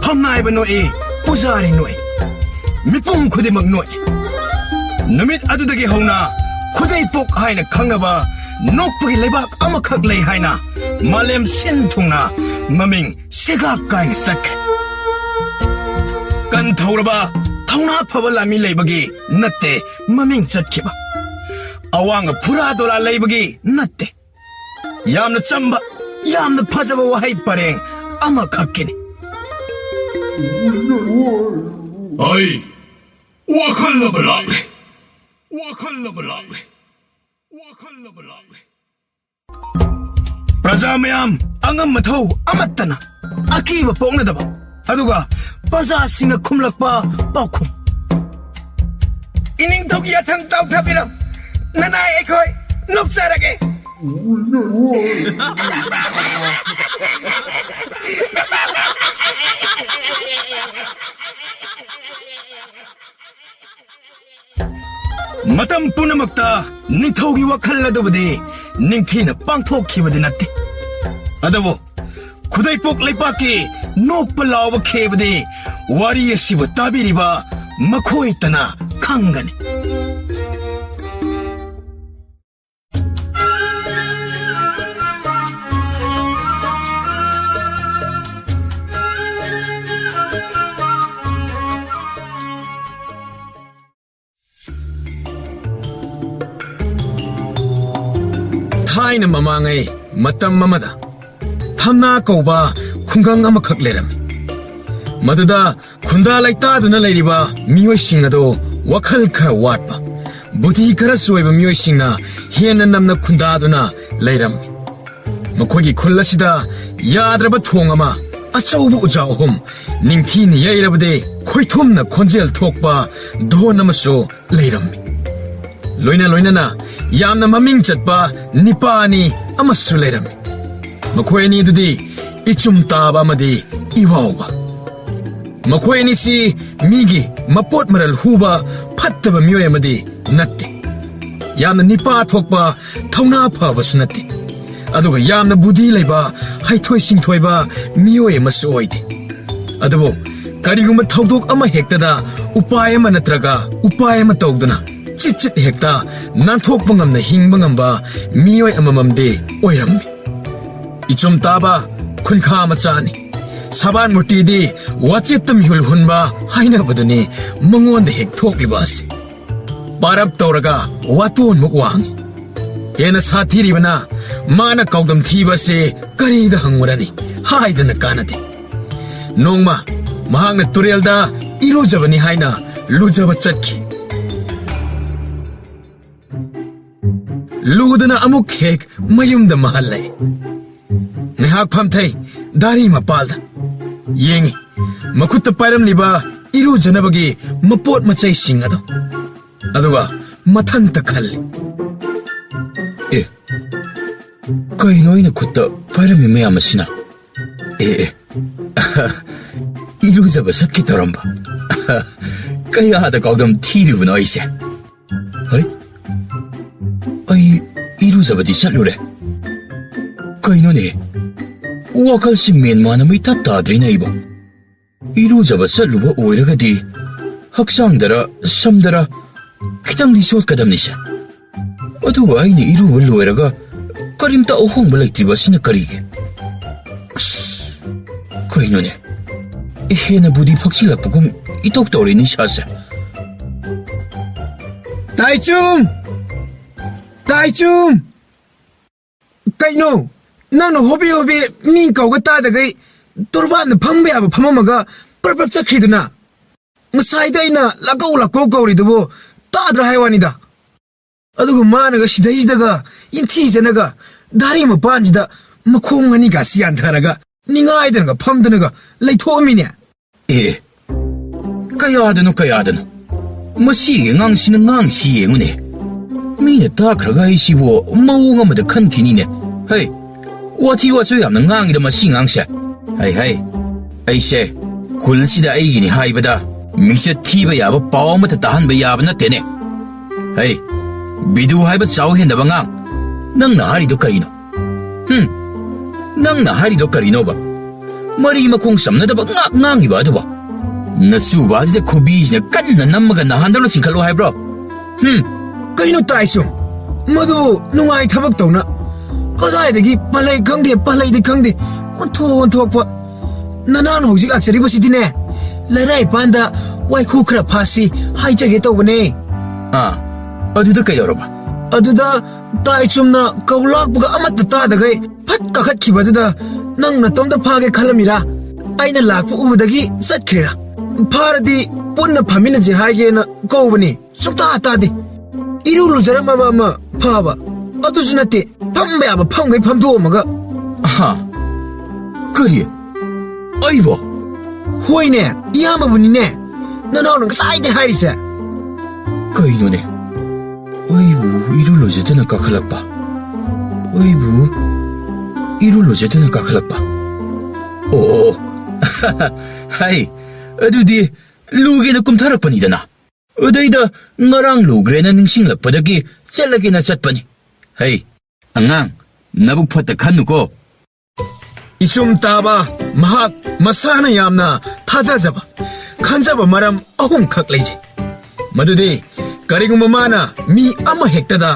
ꯐꯝꯅꯥꯏꯕ ꯅꯣꯛꯏ, ꯄꯨꯖꯥꯔꯤ ꯅꯣꯛꯏ, ꯃꯤꯄꯨꯝ ꯈꯨꯗꯤꯡꯃꯛ ꯅꯣꯛꯏ꯫ ꯅꯨꯃꯤꯠ ꯑꯗꯨꯗꯒꯤ ꯍꯧꯅ ꯈꯨꯗꯩꯄꯣꯛ ꯍꯥꯏꯅ ꯈꯪꯅꯕ ꯅꯣꯛꯄꯒꯤ ꯂꯩꯕꯥꯛ ꯑꯃꯈꯛ ꯂꯩ ꯍꯥꯏꯅ ꯃꯥꯂꯦꯝ ꯁꯤꯟ ꯊꯨꯡꯅ ꯃꯃꯤꯡ ꯁꯤꯒꯥꯛ ꯀꯥꯏꯅ ꯆꯠꯈ꯭ꯔꯦ꯫ ꯀꯟꯊꯧꯔꯕ ꯊꯧꯅꯥ ꯐꯕ ꯂꯥꯟꯃꯤ ꯂꯩꯕꯒꯤ ꯅꯠꯇꯦ ꯃꯃꯤꯡ ꯆꯠꯈꯤꯕ꯫ ꯑꯋꯥꯡꯕ ꯐꯨꯔꯥ ꯗꯣꯂꯥ ꯂꯩꯕꯒꯤ ꯅꯠꯇꯦ꯫ ꯌꯥꯝꯅ ꯆꯝꯕ, ꯌꯥꯝꯅ ꯐꯖꯕ ꯋꯥꯍꯩ ꯄꯔꯦꯡ ꯑꯃꯈꯛꯀꯤꯅꯤ꯫ ꯑꯩ ꯋꯥꯈꯜ ꯑꯃ ꯂꯥꯛꯂꯦ꯫ ꯋꯥꯈꯜ ꯑꯃ ꯂꯥꯛꯂꯦ꯫ ꯋꯥꯈꯜ ꯑꯃ ꯂꯥꯛꯂꯦ꯫ ꯄ꯭ꯔꯖꯥ ꯃꯌꯥꯝ ꯑꯉꯝ ꯑꯊꯧ ꯑꯃꯠꯇꯅ ꯑꯀꯤꯕ ꯄꯣꯛꯅꯗꯕ, ꯑꯗꯨꯒ ꯄ꯭ꯔꯖꯥꯁꯤꯡꯅ ꯈꯨꯝꯂꯛꯄ ꯄꯥꯎꯈꯨꯝ꯫ ꯏꯅꯤꯡꯊꯧꯒꯤ ꯌꯥꯊꯪ ꯇꯧꯊꯕꯤꯔꯣ, ꯅꯅꯥꯏ ꯑꯩꯈꯣꯏ ꯅꯣꯛꯆꯔꯒꯦ꯫ ꯃꯇꯝ ꯄꯨꯝꯅꯃꯛꯇ ꯅꯤꯡꯊꯧꯒꯤ ꯋꯥꯈꯜ ꯑꯗꯨꯕꯨꯗꯤ ꯅꯤꯡꯊꯤꯅ ꯄꯥꯡꯊꯣꯛꯈꯤꯕꯗꯤ ꯅꯠꯇꯦ꯫ ꯑꯗꯨꯕꯨ ꯈꯨꯗꯩꯄꯣꯛ ꯂꯩꯄꯥꯛꯀꯤ ꯅꯣꯛꯄ ꯂꯥꯎꯕ ꯈꯦꯕꯗꯤ ꯋꯥꯔꯤ ꯑꯁꯤꯕꯨ ꯇꯥꯕꯤꯔꯤꯕ ꯃꯈꯣꯏꯇꯅ ꯈꯪꯒꯅꯤ꯫ ꯊꯥꯏꯅ ꯃꯃꯥꯡꯉꯩ ꯃꯇꯝ ꯑꯃꯗ ꯊꯝꯅꯥ ꯀꯧꯕ ꯈꯨꯡꯒꯪ ꯑꯃꯈꯛ ꯂꯩꯔꯝꯃꯤ꯫ ꯃꯗꯨꯗ ꯈꯨꯟꯗꯥ ꯂꯩꯇꯥꯗꯨꯅ ꯂꯩꯔꯤꯕ ꯃꯤꯑꯣꯏꯁꯤꯡ ꯑꯗꯨ ꯋꯥꯈꯜ ꯈꯔ ꯋꯥꯠꯄ, ꯕꯨꯙꯤ ꯈꯔ ꯆꯣꯏꯕ ꯃꯤꯑꯣꯏꯁꯤꯡꯅ ꯍꯦꯟꯅ ꯅꯝꯅ ꯈꯨꯟꯗꯥꯗꯨꯅ ꯂꯩꯔꯝꯃꯤ꯫ ꯃꯈꯣꯏꯒꯤ ꯈꯨꯜ ꯑꯁꯤꯗ ꯌꯥꯗ꯭ꯔꯕ ꯊꯣꯡ ꯑꯃ, ꯑꯆꯧꯕ ꯎꯖꯥꯎ ꯑꯍꯨꯝ, ꯅꯤꯡꯊꯤꯅ ꯌꯩꯔꯕꯗꯤ ꯈꯣꯏꯊꯨꯝꯅ ꯈꯣꯟꯖꯦꯜ ꯊꯣꯛꯄ ꯙꯣꯟ ꯑꯃꯁꯨ ꯂꯩꯔꯝꯃꯤ꯫ ꯂꯣꯏꯅ ꯂꯣꯏꯅꯅ ꯌꯥꯝꯅ ꯃꯃꯤꯡ ꯆꯠꯄ ꯅꯤꯄꯥ ꯑꯅꯤ ꯑꯃꯁꯨ ꯂꯩꯔꯝꯃꯤ꯫ ꯃꯈꯣꯏ ꯑꯅꯤꯗꯨꯗꯤ ꯏꯆꯨꯝ ꯇꯥꯕ ꯑꯃꯗꯤ ꯏꯋꯥꯎꯕ꯫ ꯃꯈꯣꯏ ꯑꯅꯤꯁꯤ ꯃꯤꯒꯤ ꯃꯄꯣꯠ ꯃꯔꯜ ꯍꯨꯕ ꯐꯠꯇꯕ ꯃꯤꯑꯣꯏ ꯑꯃꯗꯤ ꯅꯠꯇꯦ꯫ ꯌꯥꯝꯅ ꯅꯤꯄꯥ ꯊꯣꯛꯄ ꯊꯧꯅꯥ ꯐꯕꯁꯨ ꯅꯠꯇꯦ꯫ ꯑꯗꯨꯒ ꯌꯥꯝꯅ ꯕꯨꯙꯤ ꯂꯩꯕ, ꯍꯩꯊꯣꯏ ꯁꯤꯡꯊꯣꯏꯕ ꯃꯤꯑꯣꯏ ꯑꯃꯁꯨ ꯑꯣꯏꯗꯦ꯫ ꯑꯗꯨꯕꯨ ꯀꯔꯤꯒꯨꯝꯕ ꯊꯧꯗꯣꯛ ꯑꯃ ꯍꯦꯛꯇꯗ ꯎꯄꯥꯏ ꯑꯃ ꯅꯠꯇ꯭ꯔꯒ ꯎꯄꯥꯏ ꯑꯃ ꯇꯧꯗꯨꯅ ꯆꯤꯠ ꯆꯤꯠ ꯍꯦꯛꯇ ꯅꯥꯟꯊꯣꯛꯄ ꯉꯝꯅ ꯍꯤꯡꯕ ꯉꯝꯕ ꯃꯤꯑꯣꯏ ꯑꯃꯃꯝꯗꯤ ꯑꯣꯏꯔꯝꯃꯤ꯫ ꯏꯆꯨꯝ ꯇꯥꯕ ꯈꯨꯟꯈꯥ ꯃꯆꯥꯅꯤ꯫ ꯁꯕꯥꯟ ꯃꯨꯔꯇꯤꯗꯤ ꯋꯥꯆꯦꯠꯇ ꯃꯤꯍꯨꯜ ꯍꯨꯟꯕ ꯍꯥꯏꯅꯕꯗꯨꯅꯤ ꯃꯉꯣꯟꯗ ꯍꯦꯛ ꯊꯣꯛꯂꯤꯕ ꯑꯁꯤ꯫ ꯄꯥꯔꯞ ꯇꯧꯔꯒ ꯋꯥꯇꯣꯟꯃꯨꯛ ꯋꯥꯡꯉꯤ꯫ ꯍꯦꯟꯅ ꯁꯥꯊꯤꯔꯤꯕꯅ ꯃꯥꯅ ꯀꯥꯎꯗꯝ ꯊꯤꯕ ꯑꯁꯤ ꯀꯔꯤꯗ ꯍꯪꯉꯨꯔꯅꯤ? ꯍꯥꯏꯗꯅ ꯀꯥꯟꯅꯗꯦ꯫ ꯅꯣꯡꯃ ꯃꯍꯥꯛꯅ ꯇꯨꯔꯦꯜꯗ ꯏꯔꯨꯖꯕꯅꯤ ꯍꯥꯏꯅ ꯂꯨꯖꯕ ꯆꯠꯈꯤ꯫ ꯂꯨꯗꯅ ꯑꯃꯨꯛ ꯍꯦꯛ ꯃꯌꯨꯝꯗ ꯃꯍꯜꯂꯛꯏ꯫ ꯉꯥꯏꯍꯥꯛ ꯐꯝꯊꯩ ꯗꯥꯔꯤ ꯃꯄꯥꯜꯗ꯫ ꯌꯦꯡꯉꯤ ꯃꯈꯨꯠꯇ ꯄꯥꯏꯔꯝꯂꯤꯕ ꯏꯔꯨꯖꯅꯕꯒꯤ ꯃꯄꯣꯠ ꯃꯆꯩꯁꯤꯡ ꯑꯗꯣ꯫ ꯑꯗꯨꯒ ꯃꯊꯟꯇ ꯈꯜꯂꯤ꯫ ꯑꯦ, ꯀꯩꯅꯣ ꯑꯩꯅ ꯈꯨꯠꯇ ꯄꯥꯏꯔꯝꯃꯤ ꯃꯌꯥꯝ ꯑꯁꯤꯅ? ꯑꯦ, ꯑꯦ, ꯏꯔꯨꯖꯕ ꯆꯠꯀꯦ ꯇꯧꯔꯝꯕ꯫ ꯀꯌꯥꯗ ꯀꯥꯎꯗꯝ ꯊꯤꯔꯤꯕꯅꯣ ꯑꯩꯁꯦ? ꯍꯩ, ꯑꯩ ꯏꯔꯨꯖꯕꯗꯤ ꯆꯠꯂꯨꯔꯦ꯫ ꯀꯩꯅꯣꯅꯦ, ꯋꯥꯈꯜꯁꯤ ꯃꯦꯟ ꯃꯥꯟ ꯑꯃ ꯏꯇꯥ ꯇꯥꯗ꯭ꯔꯦꯅꯦ ꯑꯩꯕꯣ꯫ ꯏꯔꯨꯖꯕ ꯆꯠꯂꯨꯕ ꯑꯣꯏꯔꯒꯗꯤ ꯍꯛꯆꯥꯡꯗꯔ ꯁꯝꯗꯔ ꯈꯤꯇꯪꯗꯤ ꯆꯣꯠꯀꯗꯕꯅꯤꯁꯦ꯫ ꯑꯗꯨꯒ ꯑꯩꯅ ꯏꯔꯨꯕ ꯂꯣꯏꯔꯒ ꯀꯔꯤꯝꯇ ꯑꯍꯣꯡꯕ ꯂꯩꯇ꯭ꯔꯤꯕ ꯑꯁꯤꯅ ꯀꯔꯤꯒꯤ? ꯑꯁ, ꯀꯩꯅꯣꯅꯦ? ꯍꯦꯟꯅ ꯕꯨꯗꯤ ꯐꯛꯆꯤꯜꯂꯛꯄꯒꯨꯝ ꯏꯇꯧ ꯇꯧꯔꯦꯅꯦ ꯏꯁꯥꯁꯦ꯫ ꯇꯥꯏꯆꯨꯝ! ꯇꯥꯏꯆꯨꯝ! ꯀꯩꯅꯣ? ꯅꯪꯅ ꯍꯣꯕꯦ ꯍꯣꯕꯦ ꯃꯤ ꯀꯧꯒ ꯇꯥꯗꯈꯩ ꯇꯣꯔꯕꯥꯟꯗ ꯐꯝꯕ ꯌꯥꯕ ꯐꯝꯃꯝꯃꯒ ꯄ꯭ꯔꯞ ꯄ꯭ꯔꯞ ꯆꯠꯈ꯭ꯔꯤꯗꯨꯅ? ꯉꯁꯥꯏꯗ ꯑꯩꯅ ꯂꯥꯛꯀꯧ ꯂꯥꯛꯀꯧ ꯀꯧꯔꯤꯗꯨꯕꯨ ꯇꯥꯗ꯭ꯔꯥ ꯍꯥꯏ ꯋꯥꯅꯤꯗ꯫ ꯑꯗꯨꯒ ꯃꯥꯅꯒ ꯁꯤꯗꯩꯁꯤꯗꯒ ꯏꯟꯊꯤꯖꯅꯒ ꯗꯥꯔꯤ ꯃꯄꯥꯟꯁꯤꯗ ꯃꯈꯣꯡ ꯑꯅꯤꯒꯁꯤ ꯌꯥꯟꯊꯔꯒ ꯅꯤꯡꯉꯥꯏꯗꯅꯒ ꯐꯝꯗꯅꯒ ꯂꯩꯊꯣꯛꯑꯝꯃꯤꯅꯦ꯫ ꯑꯦ, ꯀꯌꯥꯗꯅꯣ, ꯀꯌꯥꯗꯅꯣ? ꯃꯁꯤꯒꯤ ꯑꯉꯥꯡꯁꯤꯅ ꯉꯥꯡꯁꯤ ꯌꯦꯡꯉꯨꯅꯦ꯫ ꯃꯤꯅ ꯇꯥꯈ꯭ꯔꯒ ꯑꯩꯁꯤꯕꯨ ꯃꯑꯣꯡ ꯑꯃꯗ ꯈꯟꯈꯤꯅꯤꯅꯦ꯫ ꯍꯩ, ꯋꯥꯊꯤ ꯋꯥꯁꯨ ꯌꯥꯝꯅ ꯉꯥꯡꯉꯤꯗ ꯃꯁꯤ ꯑꯉꯥꯡꯁꯦ꯫ ꯍꯩ, ꯍꯩ, ꯑꯩꯁꯦ ꯈꯨꯜꯁꯤꯗ ꯑꯩꯒꯤꯅꯤ ꯍꯥꯏꯕꯗ ꯃꯤꯡꯆꯠ ꯊꯤꯕ ꯌꯥꯕ ꯄꯥꯎ ꯑꯃꯠꯇ ꯇꯥꯍꯟꯕ ꯌꯥꯕ ꯅꯠꯇꯦꯅꯦ꯫ ꯍꯩ, ꯕꯤꯗꯨ ꯍꯥꯏꯕ ꯆꯥꯎ ꯍꯦꯟꯗꯕ ꯑꯉꯥꯡ, ꯅꯪꯅ ꯍꯥꯏꯔꯤꯗꯣ ꯀꯔꯤꯅꯣ? ꯍꯨꯝ, ꯅꯪꯅ ꯍꯥꯏꯔꯤꯗꯣ ꯀꯔꯤꯅꯣꯕ? ꯃꯔꯤ ꯃꯈꯣꯡ ꯆꯝꯅꯗꯕ ꯉꯥꯛ ꯉꯥꯡꯉꯤꯕ ꯑꯗꯨꯕꯣ? ꯅꯁꯨꯕ ꯑꯁꯤꯗ ꯈꯨꯕꯤꯁꯤꯅ ꯀꯟꯅ ꯅꯝꯃꯒ ꯅꯍꯥꯟꯗꯧꯅ ꯆꯤꯡꯈꯠꯂꯣ ꯍꯥꯏꯕ꯭ꯔꯣ? ꯍꯨꯝ꯫ ꯀꯩꯅꯣ ꯇꯥꯏꯁꯨ? ꯃꯗꯨ ꯅꯨꯡꯉꯥꯏ ꯊꯕꯛ ꯇꯧꯅ꯫ ꯀꯗꯥꯏꯗꯒꯤ ꯄꯥꯂꯩ ꯈꯪꯗꯦ, ꯄꯥꯂꯩꯗꯤ ꯈꯪꯗꯦ꯫ ꯑꯣꯟꯊꯣꯛ ꯑꯣꯟꯊꯣꯛꯄ꯫ ꯅꯅꯥꯎꯅ ꯍꯧꯖꯤꯛ ꯂꯥꯛꯆꯔꯤꯕꯁꯤꯗꯤꯅꯦ, ꯂꯩꯔꯥꯏ ꯄꯥꯟꯗ ꯋꯥꯏꯈꯨ ꯈꯔ ꯐꯥꯁꯤ ꯍꯥꯏꯖꯒꯦ ꯇꯧꯕꯅꯦ꯫ ꯑꯥ, ꯑꯗꯨꯗ ꯀꯩꯗꯧꯔꯕ? ꯑꯗꯨꯗ ꯇꯥꯏ ꯆꯨꯝꯅ ꯀꯧ ꯂꯥꯛꯄꯒ ꯑꯃꯠꯇ ꯇꯥꯗꯈꯩ ꯐꯠ ꯀꯥꯈꯠꯈꯤꯕꯗꯨꯗ ꯅꯪ ꯅꯇꯣꯝꯇ ꯐꯥꯒꯦ ꯈꯜꯂꯝꯃꯤꯔꯥ? ꯑꯩꯅ ꯂꯥꯛꯄ ꯎꯕꯗꯒꯤ ꯆꯠꯈ꯭ꯔꯤꯔꯥ? ꯐꯥꯔꯗꯤ ꯄꯨꯟꯅ ꯐꯝꯃꯤꯟꯅꯁꯦ ꯍꯥꯏꯒꯦꯅ ꯀꯧꯕꯅꯤ꯫ ꯁꯨꯛꯇꯥ ꯇꯥꯗꯦ꯫ ꯏꯔꯨ ꯂꯨꯖꯔꯝꯃꯕ ꯑꯃ ꯐꯕ꯫ ꯑꯗꯨꯁꯨ ꯅꯠꯇꯦ, ꯐꯝꯕ ꯌꯥꯕ ꯐꯝꯈꯩ ꯐꯝꯗꯣꯛꯑꯝꯃꯒ꯫ ꯍꯥ? ꯀꯔꯤ? ꯑꯩꯕꯣ? ꯍꯣꯏꯅꯦ, ꯏꯌꯥꯝꯕꯕꯨꯅꯤꯅꯦ꯫ ꯅꯅꯥꯎꯅ ꯉꯁꯥꯏꯗꯩ ꯍꯥꯏꯔꯤꯁꯦ꯫ ꯀꯩꯅꯣꯅꯦ? ꯑꯩꯕꯨ ꯏꯔꯨ ꯂꯨꯖꯗꯅ ꯀꯥꯈꯠꯂꯛꯄ? ꯑꯩꯕꯨ ꯏꯔꯨ ꯂꯨꯖꯗꯅ ꯀꯥꯈꯠꯂꯛꯄ? ꯑꯣ, ꯑꯣ, ꯑꯣ꯫ ꯍꯥꯏ, ꯑꯗꯨꯗꯤ ꯂꯨꯒꯦꯅ ꯀꯨꯝꯊꯔꯛꯄꯅꯤꯗꯅ꯫ ꯑꯗꯩꯗ ꯉꯔꯥꯡ ꯂꯨꯈ꯭ꯔꯦꯅ ꯅꯤꯡꯁꯤꯡꯂꯛꯄꯗꯒꯤ ꯆꯠꯂꯒꯦꯅ ꯆꯠꯄꯅꯤ꯫ ꯍꯩ, ꯑꯉꯥꯡ, ꯅꯕꯨꯛ ꯐꯠꯇ ꯈꯟꯅꯨꯀꯣ꯫ ꯏꯆꯨꯝ ꯇꯥꯕ ꯃꯍꯥꯛ ꯃꯁꯥꯅ ꯌꯥꯝꯅ ꯊꯥꯖꯖꯕ, ꯈꯟꯖꯕ ꯃꯔꯝ ꯑꯍꯨꯝꯈꯛ ꯂꯩꯖꯩ꯫ ꯃꯗꯨꯗꯤ ꯀꯔꯤꯒꯨꯝꯕ ꯃꯥꯅ ꯃꯤ ꯑꯃ ꯍꯦꯛꯇꯗ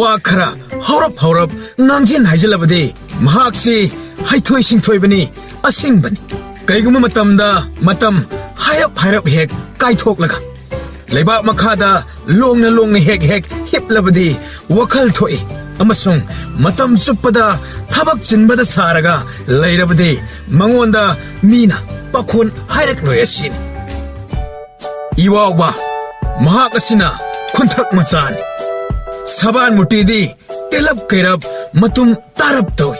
ꯋꯥ ꯈꯔ ꯍꯧꯔꯞ ꯍꯧꯔꯞ ꯉꯥꯡꯖꯤꯟ ꯍꯥꯏꯖꯤꯜꯂꯕꯗꯤ ꯃꯍꯥꯛꯁꯤ ꯍꯩꯊꯣꯏ ꯁꯤꯡꯊꯣꯏꯕꯅꯤ, ꯑꯁꯤꯡꯕꯅꯤ꯫ ꯀꯩꯒꯨꯝꯕ ꯃꯇꯝꯗ ꯃꯇꯝ ꯍꯥꯏꯔꯞ ꯍꯥꯏꯔꯞ ꯍꯦꯛ ꯀꯥꯏꯊꯣꯛꯂꯒ ꯂꯩꯕꯥꯛ ꯃꯈꯥꯗ ꯂꯣꯡꯅ ꯂꯣꯡꯅ ꯍꯦꯛ ꯍꯦꯛ ꯍꯤꯞꯂꯕꯗꯤ ꯋꯥꯈꯜ ꯊꯣꯛꯏ꯫ ꯑꯃꯁꯨꯡ ꯃꯇꯝ ꯆꯨꯞꯄꯗ ꯊꯕꯛ ꯆꯤꯟꯕꯗ ꯁꯥꯔꯒ ꯂꯩꯔꯕꯗꯤ ꯃꯉꯣꯟꯗ ꯃꯤꯅ ꯄꯥꯈꯣꯟ ꯍꯥꯏꯔꯛꯂꯣꯏ ꯑꯁꯤꯅꯤ꯫ ꯏꯋꯥꯎꯕ, ꯃꯍꯥꯛ ꯑꯁꯤꯅ ꯈꯨꯟꯊꯛ ꯃꯆꯥꯅꯤ꯫ ꯁꯕꯥꯟ ꯃꯨꯔꯇꯤꯗꯤ ꯇꯦꯂꯞ ꯀꯩꯔꯞ, ꯃꯇꯨꯝ ꯇꯥꯔꯞ ꯇꯧꯏ꯫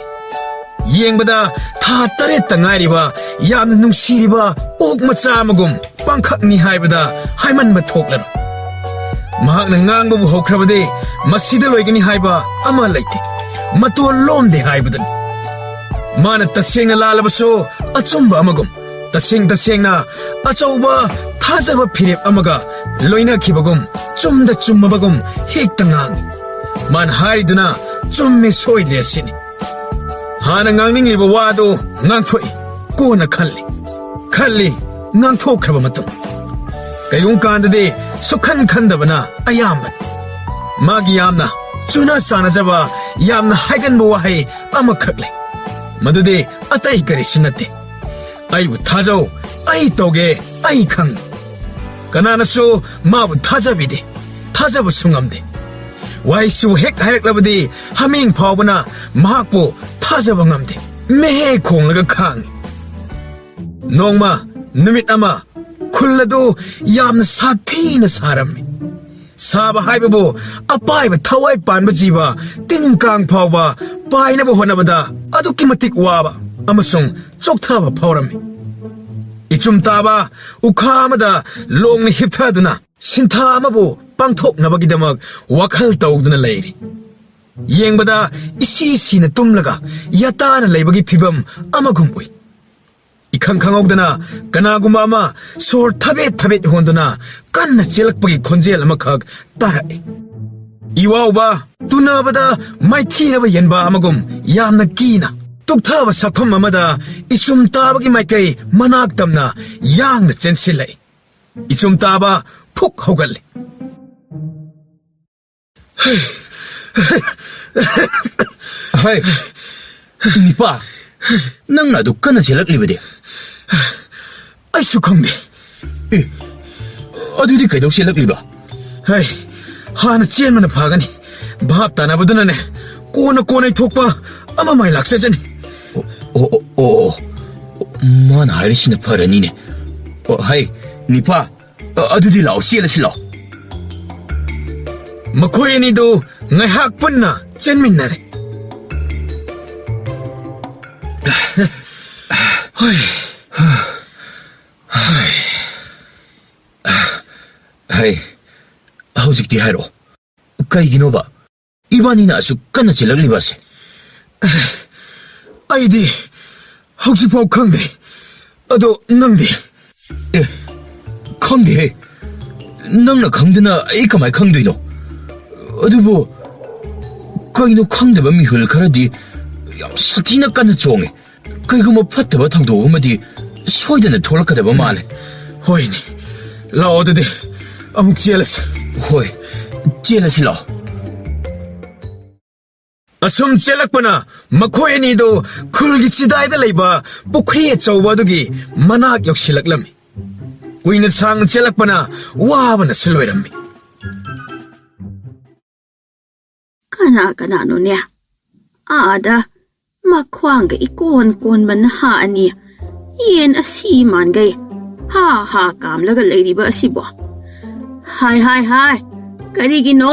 ꯌꯦꯡꯕꯗ ꯊꯥ ꯇꯔꯦꯠꯇ ꯉꯥꯏꯔꯤꯕ ꯌꯥꯝꯅ ꯅꯨꯡꯁꯤꯔꯤꯕ ꯑꯣꯛ ꯃꯆꯥ ꯑꯃꯒꯨꯝ ꯄꯥꯡꯈꯛꯅꯤ ꯍꯥꯏꯕꯗ ꯍꯥꯏꯃꯟꯕ ꯊꯣꯛꯂꯔꯣꯏ꯫ ꯃꯍꯥꯛꯅ ꯉꯥꯡꯕꯕꯨ ꯍꯧꯈ꯭ꯔꯕꯗꯤ ꯃꯁꯤꯗ ꯂꯣꯏꯒꯅꯤ ꯍꯥꯏꯕ ꯑꯃ ꯂꯩꯇꯦ꯫ ꯃꯇꯣꯟ ꯂꯣꯝꯗꯦ ꯍꯥꯏꯕꯗꯨꯅꯤ꯫ ꯃꯥꯅ ꯇꯁꯦꯡꯅ ꯂꯥꯜꯂꯕꯁꯨ ꯑꯆꯨꯝꯕ ꯑꯃꯒꯨꯝ, ꯇꯁꯦꯡ ꯇꯁꯦꯡꯅ ꯑꯆꯧꯕ ꯊꯥꯖꯕ ꯐꯤꯔꯦꯞ ꯑꯃꯒ ꯂꯣꯏꯅꯈꯤꯕꯒꯨꯝ, ꯆꯨꯝꯗ ꯆꯨꯝꯃꯕꯒꯨꯝ ꯍꯦꯛꯇ ꯉꯥꯡꯏ꯫ ꯃꯥꯅ ꯍꯥꯏꯔꯤꯗꯨꯅ ꯆꯨꯝꯃꯦ ꯁꯣꯏꯗ꯭ꯔꯦ ꯑꯁꯤꯅꯤ꯫ ꯍꯥꯟꯅ ꯉꯥꯡꯅꯤꯡꯂꯤꯕ ꯋꯥꯗꯨ ꯉꯥꯡꯊꯣꯛꯏ, ꯀꯣꯟꯅ ꯈꯜꯂꯤ꯫ ꯈꯜꯂꯤ, ꯉꯥꯡꯊꯣꯛꯈ꯭ꯔꯕ ꯃꯇꯨꯡ꯫ ꯀꯩꯒꯨꯝ ꯀꯥꯟꯗꯗꯤ ꯁꯨꯛꯈꯟ ꯈꯟꯗꯕꯅ ꯑꯌꯥꯝꯕꯅꯤ꯫ ꯃꯥꯒꯤ ꯌꯥꯝꯅ ꯆꯨꯅ ꯆꯥꯟꯅꯖꯕ, ꯌꯥꯝꯅ ꯍꯥꯏꯒꯟꯕ ꯋꯥꯍꯩ ꯑꯃꯈꯛ ꯂꯩ꯫ ꯃꯗꯨꯗꯤ ꯑꯇꯩ ꯀꯔꯤꯁꯨ ꯅꯠꯇꯦ꯫ "ꯑꯩꯕꯨ ꯊꯥꯖꯧ, ꯑꯩ ꯇꯧꯒꯦ, ꯑꯩ ꯈꯪꯏ"꯫ ꯀꯅꯥꯅꯁꯨ ꯃꯥꯕꯨ ꯊꯥꯖꯕꯤꯗꯦ, ꯊꯥꯖꯕꯁꯨ ꯉꯝꯗꯦ꯫ ꯋꯥꯍꯩꯁꯨ ꯍꯦꯛ ꯍꯥꯏꯔꯛꯂꯕꯗꯤ ꯍꯥꯃꯦꯡ ꯐꯥꯎꯕꯅ ꯃꯍꯥꯛꯄꯨ ꯊꯥꯖꯕ ꯉꯝꯗꯦ꯫ ꯃꯦꯍꯦ ꯈꯣꯡꯂꯒ ꯈꯥꯡꯏ꯫ ꯅꯣꯡꯃ, ꯅꯨꯃꯤꯠ ꯑꯃ, ꯈꯨꯜ ꯑꯗꯨ ꯌꯥꯝꯅ ꯁꯥꯊꯤꯅ ꯁꯥꯔꯝꯃꯤ꯫ ꯁꯥꯕ ꯍꯥꯏꯕꯕꯨ ꯑꯄꯥꯏꯕ ꯊꯋꯥꯏ ꯄꯥꯟꯕ ꯖꯤꯕ ꯇꯤꯟ ꯀꯥꯡ ꯐꯥꯎꯕ ꯄꯥꯏꯅꯕ ꯍꯣꯠꯅꯕꯗ ꯑꯗꯨꯛꯀꯤ ꯃꯇꯤꯛ ꯋꯥꯕ ꯑꯃꯁꯨꯡ ꯆꯣꯛꯊꯕ ꯐꯥꯎꯔꯝꯃꯤ꯫ ꯏꯆꯨꯝ ꯇꯥꯕ ꯎꯈꯥ ꯑꯃꯗ ꯂꯣꯡꯅ ꯍꯤꯞꯊꯗꯨꯅ ꯁꯤꯟꯊꯥ ꯑꯃꯕꯨ ꯄꯥꯡꯊꯣꯛꯅꯕꯒꯤꯗꯃꯛ ꯋꯥꯈꯜ ꯇꯧꯗꯨꯅ ꯂꯩꯔꯤ꯫ ꯌꯦꯡꯕꯗ ꯏꯁꯤ ꯁꯤꯅ ꯇꯨꯝꯂꯒ ꯌꯥꯇꯥꯅ ꯂꯩꯕꯒꯤ ꯐꯤꯕꯝ ꯑꯃꯒꯨꯝ ꯎꯏ꯫ ꯏꯈꯪ ꯈꯪꯍꯧꯗꯅ ꯀꯅꯥꯒꯨꯝꯕ ꯑꯃ ꯁꯣꯔ ꯊꯕꯦꯠ ꯊꯕꯦꯠ ꯍꯣꯟꯗꯨꯅ ꯀꯟꯅ ꯆꯦꯜꯂꯛꯄꯒꯤ ꯈꯣꯟꯖꯦꯜ ꯑꯃꯈꯛ ꯇꯥꯔꯛꯏ꯫ ꯏꯋꯥꯎꯕ, ꯇꯨꯅꯕꯗ ꯃꯥꯏꯊꯤꯔꯕ ꯌꯦꯟꯕꯥ ꯑꯃꯒꯨꯝ ꯌꯥꯝꯅ ꯀꯤꯅ ꯇꯨꯛꯊꯕ ꯁꯛꯐꯝ ꯑꯃꯗ ꯏꯆꯨꯝ ꯇꯥꯕꯒꯤ ꯃꯥꯏꯀꯩ ꯃꯅꯥꯛ ꯇꯝꯅ ꯌꯥꯡꯅ ꯆꯦꯟꯁꯤꯜꯂꯛꯏ꯫ ꯏꯆꯨꯝ ꯇꯥꯕ ꯐꯨꯛ ꯍꯧꯒꯠꯂꯤ꯫ ꯍꯩ, ꯅꯤꯄꯥ, ꯅꯪꯅ ꯑꯗꯨꯛ ꯀꯟꯅ ꯆꯦꯜꯂꯛꯂꯤꯕꯗꯤ? ꯑꯩꯁꯨ ꯈꯪꯗꯦ꯫ ꯑꯦ, ꯑꯗꯨꯗꯤ ꯀꯩꯗꯧ ꯆꯦꯜꯂꯛꯂꯤꯕ? ꯍꯩ, ꯍꯥꯟꯅ ꯆꯦꯟꯕꯅ ꯐꯒꯅꯤ꯫ ꯚꯥꯞ ꯇꯥꯅꯕꯗꯨꯅꯅꯦ, ꯀꯣꯟꯅ ꯀꯣꯟꯅ ꯊꯣꯛꯄ ꯑꯃ ꯃꯥꯏ ꯂꯥꯛꯆꯖꯅꯤ꯫ ꯑꯣ, ꯑꯣ, ꯑꯣ, ꯑꯣ꯫ ꯃꯥꯅ ꯍꯥꯏꯔꯤꯁꯤꯅ ꯐꯔꯅꯤꯅꯦ꯫ ꯑꯣ, ꯍꯩ, ꯅꯤꯄꯥ, ꯑ-, ꯑꯗꯨꯗꯤ ꯂꯥꯛꯑꯣ, ꯆꯦꯜꯂꯁꯤ ꯂꯥꯛꯑꯣ꯫ ꯃꯈꯣꯏ ꯑꯅꯤꯗꯨ ꯉꯥꯏꯍꯥꯛ ꯄꯨꯟꯅ ꯆꯦꯟꯃꯤꯟꯅꯔꯦ꯫ ꯍꯣꯏ꯫ ꯍꯩ, ꯍꯧꯖꯤꯛꯇꯤ ꯍꯥꯏꯔꯛꯑꯣ꯫ ꯀꯩꯒꯤꯅꯣꯕ ꯏꯕꯥꯅꯤꯅ ꯑꯁꯨꯛ ꯀꯟꯅ ꯆꯦꯜꯂꯛꯂꯤꯕ ꯑꯁꯦ? ꯑꯩꯗꯤ ꯍꯧꯖꯤꯛꯐꯥꯎ ꯈꯪꯗꯦ꯫ ꯑꯗꯣ ꯅꯪꯗꯤ? ꯑꯦ, ꯈꯪꯗꯦꯍꯦ꯫ ꯅꯪꯅ ꯈꯪꯗꯅ ꯑꯩ ꯀꯃꯥꯏ ꯈꯪꯗꯣꯏꯅꯣ? ꯑꯗꯨꯕꯨ ꯀꯩꯅꯣ ꯈꯪꯗꯕ ꯃꯤꯍꯨꯜ ꯈꯔꯗꯤ ꯌꯥꯝ ꯁꯥꯊꯤꯅ ꯀꯟꯅ ꯆꯣꯡꯉꯦ꯫ ꯀꯩꯒꯨꯝꯕ ꯐꯠꯇꯕ ꯊꯧꯗꯣꯛ ꯑꯃꯗꯤ ꯁꯣꯏꯗꯅ ꯊꯣꯛꯂꯛꯀꯗꯕ ꯃꯥꯜꯂꯦ꯫ ꯍꯣꯏꯅꯦ꯫ ꯂꯥꯛꯑꯣ ꯑꯗꯨꯗꯤ ꯑꯃꯨꯛ ꯆꯦꯜꯂꯁꯤ꯫ ꯍꯣꯏ, ꯆꯦꯜꯂꯁꯤ ꯂꯥꯛꯑꯣ꯫ ꯑꯁꯨꯝ ꯆꯦꯜꯂꯛꯄꯅ ꯃꯈꯣꯏ ꯑꯅꯤꯗꯨ ꯈꯨꯜꯒꯤ ꯆꯤꯗꯥꯏꯗ ꯂꯩꯕ ꯄꯨꯈ꯭ꯔꯤ ꯑꯆꯧꯕ ꯑꯗꯨꯒꯤ ꯃꯅꯥꯛ ꯌꯧꯁꯤꯜꯂꯛꯂꯝꯃꯤ꯫ ꯀꯨꯏꯅ ꯁꯥꯡꯅ ꯆꯦꯜꯂꯛꯄꯅ ꯋꯥꯕꯅꯁꯨ ꯂꯣꯏꯔꯝꯃꯤ꯫ ꯀꯅꯥ ꯀꯅꯥꯅꯣꯅꯦ? ꯑꯥꯗ ꯃꯈ꯭ꯋꯥꯡꯒ ꯏꯀꯣꯟ ꯀꯣꯟꯕ ꯅꯍꯥ ꯑꯅꯤ, ꯌꯦꯟ ꯑꯁꯤ ꯃꯥꯟꯒꯩ ꯍꯥ ꯍꯥ ꯀꯥꯝꯂꯒ ꯂꯩꯔꯤꯕ ꯑꯁꯤꯕꯣ? ꯍꯥꯏ, ꯍꯥꯏ, ꯍꯥꯏ, ꯀꯔꯤꯒꯤꯅꯣ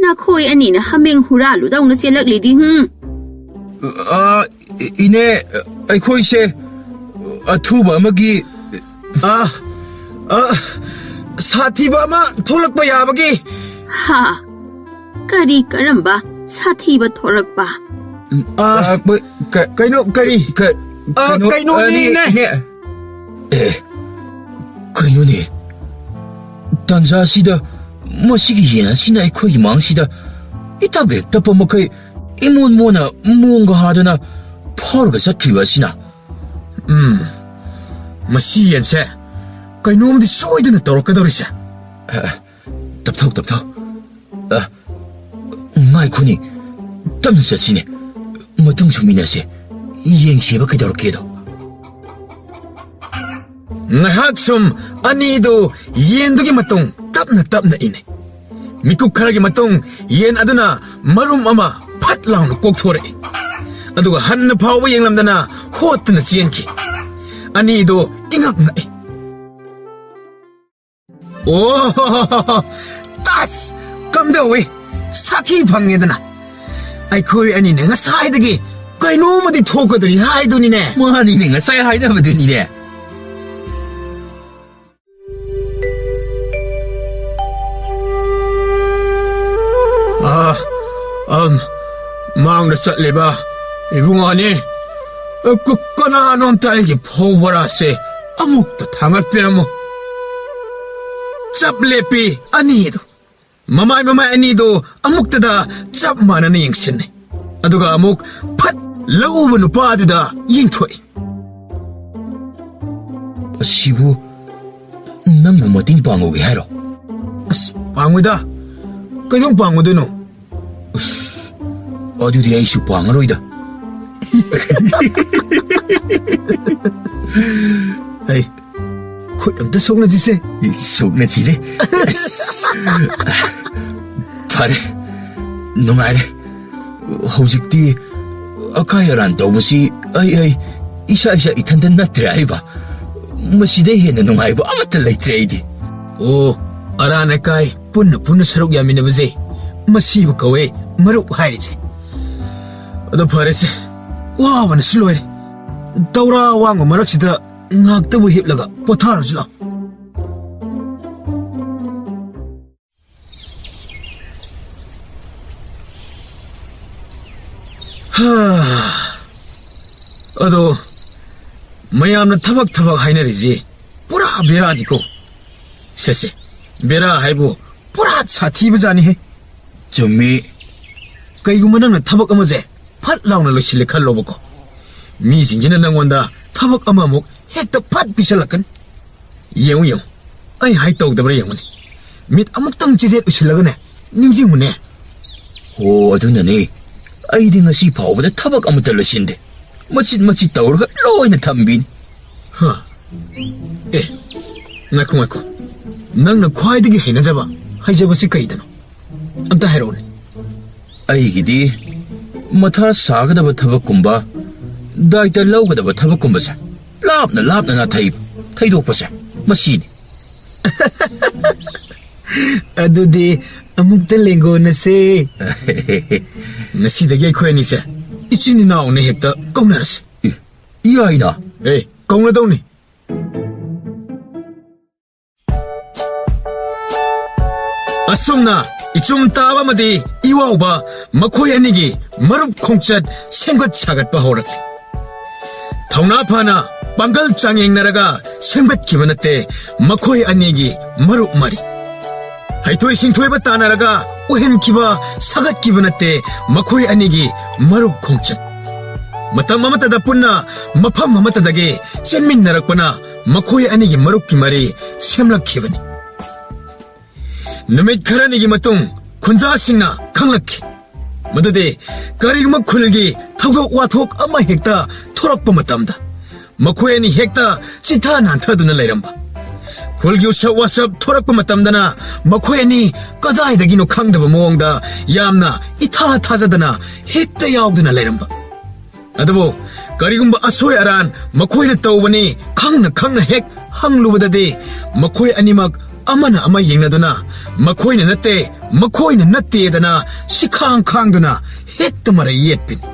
ꯅꯈꯣꯏ ꯑꯅꯤꯅ ꯍꯥꯃꯦꯡ ꯍꯨꯔꯥꯜꯂꯨꯗꯧꯅ ꯆꯦꯜꯂꯛꯂꯤꯗꯤ? ꯍꯨꯝ? ꯑ, ꯏꯅꯦ, ꯑꯩꯈꯣꯏꯁꯦ ꯑꯊꯨꯕ ꯑꯃꯒꯤ ꯑ, ꯑ, ꯁꯥꯊꯤꯕ ꯑꯃ ꯊꯣꯛꯂꯛꯄ ꯌꯥꯕꯒꯤ꯫ ꯍꯥ? ꯀꯔꯤ ꯀꯔꯝꯕ ꯁꯥꯊꯤꯕ ꯊꯣꯔꯛꯄ? ꯑ, ꯑ, ꯀ-, ꯀꯩꯅꯣ, ꯀꯔꯤ? ꯀ-, ꯑ, ꯀꯩꯅꯣ, ꯀꯩꯅꯣꯅꯦ, ꯑ, ꯏꯅꯦ꯫ ꯏꯅꯦ꯫ ꯑꯦ, ꯀꯩꯅꯣꯅꯦ? ꯇꯥꯟꯖꯥꯁꯤꯗ ꯃꯁꯤꯒꯤ ꯌꯦꯟ ꯑꯁꯤꯅ ꯑꯩꯈꯣꯏꯒꯤ ꯃꯥꯡꯁꯤꯗ ꯏꯇꯞ ꯍꯦꯛ ꯇꯞꯄ ꯃꯈꯩ ꯏꯃꯣꯟ ꯃꯣꯟꯅ ꯃꯣꯡꯒ ꯍꯥꯗꯅ ꯐꯥꯎꯔꯒ ꯆꯠꯈ꯭ꯔꯤꯕ ꯑꯁꯤꯅ? ꯎꯝ, ꯃꯁꯤ ꯌꯦꯟꯁꯦ ꯀꯩꯅꯣꯝꯗꯤ ꯁꯣꯏꯗꯅ ꯇꯧꯔꯛꯀꯗꯧꯔꯤꯁꯦ꯫ ꯑ, ꯇꯞꯊꯧ, ꯇꯞꯊꯧ꯫ ꯑ, ꯉꯥꯏꯈꯣꯅꯦ, ꯇꯞꯅ ꯆꯠꯁꯤꯅꯦ, ꯃꯇꯨꯡ ꯁꯨꯝ ꯏꯟꯅꯁꯦ, ꯌꯦꯡꯁꯦꯕ ꯀꯩꯗꯧꯔꯛꯀꯦꯗꯣ꯫ ꯉꯥꯏꯍꯥꯛ ꯁꯨꯝ ꯑꯅꯤꯗꯨ ꯌꯦꯟꯗꯨꯒꯤ ꯃꯇꯨꯡ ꯇꯞꯅ ꯇꯞꯅ ꯏꯟꯅꯩ꯫ ꯃꯤꯀꯨꯞ ꯈꯔꯒꯤ ꯃꯇꯨꯡ ꯌꯦꯟ ꯑꯗꯨꯅ ꯃꯔꯨꯝ ꯑꯃ ꯐꯠ ꯂꯥꯎꯅ ꯀꯣꯛꯊꯣꯔꯛꯏ꯫ ꯑꯗꯨꯒ ꯍꯟꯅ ꯐꯥꯎꯕ ꯌꯦꯡꯂꯝꯗꯅ ꯍꯣꯠꯇꯨꯅ ꯆꯦꯟꯈꯤ꯫ ꯑꯅꯤꯗꯣ ꯏꯉꯛ ꯉꯛꯏ꯫ ꯑꯣ, ꯇꯥꯁ! ꯀꯝꯗꯧꯏ? ꯁꯥꯈꯤ ꯐꯪꯉꯦꯗꯅ꯫ ꯑꯩꯈꯣꯏ ꯑꯅꯤꯅ ꯉꯁꯥꯏꯗꯒꯤ ꯀꯩꯅꯣꯝꯃꯗꯤ ꯊꯣꯛꯀꯗꯣꯔꯤ ꯍꯥꯏꯗꯨꯅꯤꯅꯦ꯫ ꯃꯥꯅꯤꯅꯦ, ꯉꯁꯥꯏ ꯍꯥꯏꯅꯕꯗꯨꯅꯤꯅꯦ꯫ ꯑ, ꯑꯝ, ꯃꯥꯡꯗ ꯆꯠꯂꯤꯕ ꯏꯕꯨꯡꯉꯣꯅꯤ꯫ ꯀ-, ꯀꯅꯥꯅꯣꯝꯇ ꯑꯩꯒꯤ ꯐꯧ ꯕꯣꯔꯥꯁꯦ ꯑꯃꯨꯛꯇ ꯊꯥꯡꯒꯠꯄꯤꯔꯝꯃꯨ꯫ ꯆꯞ ꯂꯦꯞꯄꯤ ꯑꯅꯤꯗꯨ꯫ ꯃꯃꯥꯏ ꯃꯃꯥꯏ ꯑꯅꯤꯗꯨ ꯑꯃꯨꯛꯇꯗ ꯆꯞ ꯃꯥꯟꯅꯅ ꯌꯦꯡꯁꯤꯟꯅꯩ꯫ ꯑꯗꯨꯒ ꯑꯃꯨꯛ ꯐꯠ ꯂꯧꯎꯕ ꯅꯨꯄꯥꯗꯨꯗ ꯌꯦꯡꯊꯣꯛꯏ꯫ ꯑꯁꯤꯕꯨ ꯅꯪꯕꯨ ꯃꯇꯦꯡ ꯄꯥꯡꯉꯨꯒꯦ ꯍꯥꯏꯔꯣ? ꯑꯁ, ꯄꯥꯡꯉꯣꯏꯗ꯫ ꯀꯩꯗꯧ ꯄꯥꯡꯉꯨꯗꯣꯏꯅꯣ? ꯑꯁ, ꯑꯗꯨꯗꯤ ꯑꯩꯁꯨ ꯄꯥꯡꯉꯔꯣꯏꯗ꯫ ꯑꯩ ꯈꯨꯠ ꯑꯝꯇ ꯁꯣꯛꯅꯁꯤꯁꯦ꯫ ꯁꯣꯛꯅꯁꯤꯅꯦ꯫ ꯑꯁ, ꯐꯔꯦ, ꯅꯨꯡꯉꯥꯏꯔꯦ꯫ ꯍꯧꯖꯤꯛꯇꯤ ꯑꯀꯥꯏ ꯑꯔꯥꯟ ꯇꯧꯕꯁꯤ ꯑꯩ, ꯑꯩ ꯏꯁꯥ, ꯏꯁꯥ ꯏꯊꯟꯇ ꯅꯠꯇ꯭ꯔꯦ ꯍꯥꯏꯕ꯫ ꯃꯁꯤꯗꯩ ꯍꯦꯟꯅ ꯅꯨꯡꯉꯥꯏꯕ ꯑꯃꯠꯇ ꯂꯩꯇ꯭ꯔꯦ ꯑꯩꯗꯤ꯫ ꯑꯣ, ꯑꯔꯥꯟ ꯑꯀꯥꯏ ꯄꯨꯟꯅ ꯄꯨꯟꯅ ꯁꯔꯨꯛ ꯌꯥꯃꯤꯟꯅꯕꯁꯦ, ꯃꯁꯤꯕꯨ ꯀꯧꯋꯦ ꯃꯔꯨꯞ ꯍꯥꯏꯔꯤꯁꯦ꯫ ꯑꯗꯣ ꯐꯔꯦꯁꯦ, ꯋꯥꯕꯅꯁꯨ ꯂꯣꯏꯔꯦ꯫ ꯇꯧꯔꯥ ꯋꯥꯡꯕ ꯃꯔꯛꯁꯤꯗ ꯉꯥꯛꯇꯕꯨ ꯍꯤꯞꯂꯒ ꯄꯣꯊꯥꯔꯨꯁꯤ ꯂꯥꯎ꯫ ꯍꯥ꯫ ꯑꯗꯣ ꯃꯌꯥꯝꯅ ꯊꯕꯛ ꯊꯕꯛ ꯍꯥꯏꯅꯔꯤꯁꯤ ꯄꯨꯔꯥ ꯕꯦꯔꯥꯅꯤꯀꯣ꯫ ꯁꯦ, ꯁꯦ, ꯕꯦꯔꯥ ꯍꯥꯏꯕꯨ ꯄꯨꯔꯥ ꯁꯥꯊꯤꯕꯖꯥꯠꯅꯤꯍꯦ꯫ ꯆꯨꯝꯃꯤ꯫ ꯀꯩꯒꯨꯝꯕ ꯅꯪꯅ ꯊꯕꯛ ꯑꯃꯁꯦ ꯐꯠ ꯂꯥꯎꯅ ꯂꯣꯏꯁꯤꯜꯂꯦ ꯈꯜꯂꯣꯕꯀꯣ, ꯃꯤꯁꯤꯡꯁꯤꯅ ꯅꯪꯉꯣꯟꯗ ꯊꯕꯛ ꯑꯃꯃꯨꯛ ꯍꯦꯛꯇ ꯐꯠ ꯄꯤꯁꯜꯂꯛꯀꯅꯤ꯫ ꯌꯦꯡꯉꯨ, ꯌꯦꯡꯉꯨ, ꯑꯩ ꯍꯥꯏ ꯇꯧꯗꯕ꯭ꯔꯥ ꯌꯦꯡꯉꯨꯅꯦ꯫ ꯃꯤꯠ ꯑꯃꯨꯛꯇꯪ ꯆꯤꯖꯦꯠ ꯎꯏꯁꯤꯜꯂꯒꯅꯦ, ꯅꯤꯡꯁꯤꯡꯉꯨꯅꯦ꯫ ꯑꯣ, ꯑꯗꯨꯅꯅꯦ ꯑꯩꯗꯤ ꯉꯁꯤ ꯐꯥꯎꯕꯗ ꯊꯕꯛ ꯑꯃꯠꯇ ꯂꯣꯏꯁꯤꯟꯗꯦ꯫ ꯃꯆꯤꯠ ꯃꯆꯤꯠ ꯇꯧꯔꯒ ꯂꯣꯏꯅ ꯊꯝꯕꯤꯅꯤ꯫ ꯍꯥ? ꯑꯦ, ꯉꯥꯏꯈꯣ, ꯉꯥꯏꯈꯣ꯫ ꯅꯪꯅ ꯈ꯭ꯋꯥꯏꯗꯒꯤ ꯍꯩꯅꯖꯕ ꯍꯩꯖꯕꯁꯤ ꯀꯩꯗꯅꯣ? ꯑꯝꯇ ꯍꯥꯏꯔꯛꯎꯅꯦ꯫ ꯑꯩꯒꯤꯗꯤ ꯃꯊꯥ ꯁꯥꯒꯗꯕ ꯊꯕꯛꯀꯨꯝꯕ, ꯗꯥꯏꯇ ꯂꯧꯒꯗꯕ ꯊꯕꯛꯀꯨꯝꯕꯁꯦ ꯂꯥꯞꯅ ꯂꯥꯞꯅ ꯅꯥꯊꯩꯕ, ꯊꯩꯗꯣꯛꯄꯁꯦ ꯃꯁꯤꯅꯤ꯫ ꯑꯗꯨꯗꯤ ꯑꯃꯨꯛꯇ ꯂꯦꯡꯒꯣꯟꯅꯁꯦ꯫ ꯉꯁꯤꯗꯒꯤ ꯑꯩꯈꯣꯏ ꯑꯅꯤꯁꯦ ꯏꯆꯤꯟ ꯏꯅꯥꯎꯅ ꯍꯦꯛꯇ ꯀꯧꯅꯔꯁꯦ꯫ ꯏ, ꯌꯥꯏꯅ꯫ ꯑꯦ, ꯀꯧꯅꯗꯧꯅꯤ꯫ ꯑꯁꯨꯝꯅ ꯏꯆꯨꯝ ꯇꯥꯕ ꯑꯃꯗꯤ ꯏꯋꯥꯎꯕ ꯃꯈꯣꯏ ꯑꯅꯤꯒꯤ ꯃꯔꯨꯞ ꯈꯣꯡꯆꯠ ꯁꯦꯝꯒꯠ ꯁꯥꯒꯠꯄ ꯍꯧꯔꯛꯂꯤ꯫ ꯊꯧꯅꯥ ꯐꯅ ꯄꯥꯡꯒꯜ ꯆꯥꯡꯌꯦꯡꯅꯔꯒ ꯁꯦꯝꯒꯠꯈꯤꯕ ꯅꯠꯇꯦ ꯃꯈꯣꯏ ꯑꯅꯤꯒꯤ ꯃꯔꯨꯞ ꯃꯔꯤ꯫ ꯍꯩꯊꯣꯏ ꯁꯤꯡꯊꯣꯏꯕ ꯇꯥꯟꯅꯔꯒ ꯑꯣꯏꯍꯟꯈꯤꯕ, ꯁꯥꯒꯠꯈꯤꯕ ꯅꯠꯇꯦ ꯃꯈꯣꯏ ꯑꯅꯤꯒꯤ ꯃꯔꯨꯞ ꯈꯣꯡꯆꯠ꯫ ꯃꯇꯝ ꯑꯃꯠꯇꯗ ꯄꯨꯟꯅ ꯃꯐꯝ ꯑꯃꯠꯇꯗꯒꯤ ꯆꯦꯟꯃꯤꯟꯅꯔꯛꯄꯅ ꯃꯈꯣꯏ ꯑꯅꯤꯒꯤ ꯃꯔꯨꯞꯀꯤ ꯃꯔꯤ ꯁꯦꯝꯂꯛꯈꯤꯕꯅꯤ꯫ ꯅꯨꯃꯤꯠ ꯈꯔꯅꯤꯒꯤ ꯃꯇꯨꯡ ꯈꯨꯟꯖꯥꯁꯤꯡꯅ ꯈꯪꯂꯛꯈꯤ ꯃꯗꯨꯗꯤ ꯀꯔꯤꯒꯨꯝꯕ ꯈꯨꯜꯒꯤ ꯊꯧꯗꯣꯛ ꯋꯥꯊꯣꯛ ꯑꯃ ꯍꯦꯛꯇ ꯊꯣꯔꯛꯄ ꯃꯇꯝꯗ ꯃꯈꯣꯏ ꯑꯅꯤ ꯍꯦꯛꯇ ꯆꯤꯊ ꯅꯥꯟꯊꯗꯨꯅ ꯂꯩꯔꯝꯕ꯫ ꯈꯨꯜꯒꯤ ꯎꯁꯛ ꯋꯥꯁꯛ ꯊꯣꯔꯛꯄ ꯃꯇꯝꯗꯅ ꯃꯈꯣꯏ ꯑꯅꯤ ꯀꯗꯥꯏꯗꯒꯤꯅꯣ ꯈꯪꯗꯕ ꯃꯑꯣꯡꯗ ꯌꯥꯝꯅ ꯏꯊꯥ ꯊꯥꯖꯗꯅ ꯍꯦꯛꯇ ꯌꯥꯎꯗꯨꯅ ꯂꯩꯔꯝꯕ꯫ ꯑꯗꯨꯕꯨ ꯀꯔꯤꯒꯨꯝꯕ ꯑꯁꯣꯏ ꯑꯔꯥꯟ ꯃꯈꯣꯏꯅ ꯇꯧꯕꯅꯤ ꯈꯪꯅ ꯈꯪꯅ ꯍꯦꯛ ꯍꯪꯂꯨꯕꯗꯗꯤ ꯃꯈꯣꯏ ꯑꯅꯤꯃꯛ ꯑꯃꯅ ꯑꯃ ꯌꯦꯡꯅꯗꯨꯅ ꯃꯈꯣꯏꯅ ꯅꯠꯇꯦ, ꯃꯈꯣꯏꯅ ꯅꯠꯇꯦꯗꯅ ꯁꯤꯈꯥꯡ ꯈꯥꯡꯗꯨꯅ ꯍꯦꯛꯇ ꯃꯔꯩ ꯌꯦꯠꯄꯤꯅꯤ꯫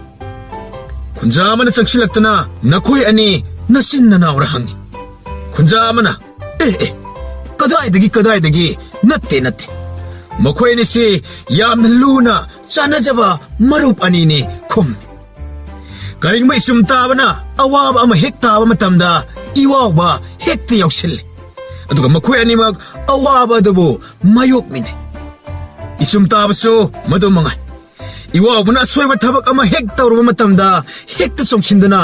ꯈꯨꯟꯖꯥ ꯑꯃꯅ ꯆꯪꯁꯤꯜꯂꯛꯇꯨꯅ ꯅꯈꯣꯏ ꯑꯅꯤ ꯅꯆꯤꯟ ꯅꯅꯥꯎꯔ ꯍꯪꯉꯤ꯫ ꯈꯨꯟꯖꯥ ꯑꯃꯅ, "ꯑꯦ, ꯑꯦ, ꯀꯗꯥꯏꯗꯒꯤ, ꯀꯗꯥꯏꯗꯒꯤ? ꯅꯠꯇꯦ, ꯅꯠꯇꯦ꯫ ꯃꯈꯣꯏ ꯑꯅꯤꯁꯤ ꯌꯥꯝꯅ ꯂꯨꯅ ꯆꯥꯟꯅꯖꯕ ꯃꯔꯨꯞ ꯑꯅꯤꯅꯤ" ꯈꯨꯝꯃꯤ꯫ ꯀꯔꯤꯒꯨꯝꯕ ꯏꯆꯨꯝ ꯇꯥꯕꯅ ꯑꯋꯥꯕ ꯑꯃ ꯍꯦꯛ ꯇꯥꯕ ꯃꯇꯝꯗ ꯏꯋꯥꯎꯕ ꯍꯦꯛꯇ ꯌꯥꯎꯁꯤꯜꯂꯤ꯫ ꯑꯗꯨꯒ ꯃꯈꯣꯏ ꯑꯅꯤꯃꯛ ꯑꯋꯥꯕ ꯑꯗꯨꯕꯨ ꯃꯥꯌꯣꯛꯃꯤꯟꯅꯩ꯫ ꯏꯆꯨꯝ ꯇꯥꯕꯁꯨ ꯃꯗꯨ ꯃꯉꯥꯏ꯫ ꯏꯋꯥꯎꯕꯅ ꯑꯁꯣꯏꯕ ꯊꯕꯛ ꯑꯃ ꯍꯦꯛ ꯇꯧꯔꯨꯕ ꯃꯇꯝꯗ ꯍꯦꯛꯇ ꯆꯣꯡꯁꯤꯟꯗꯨꯅ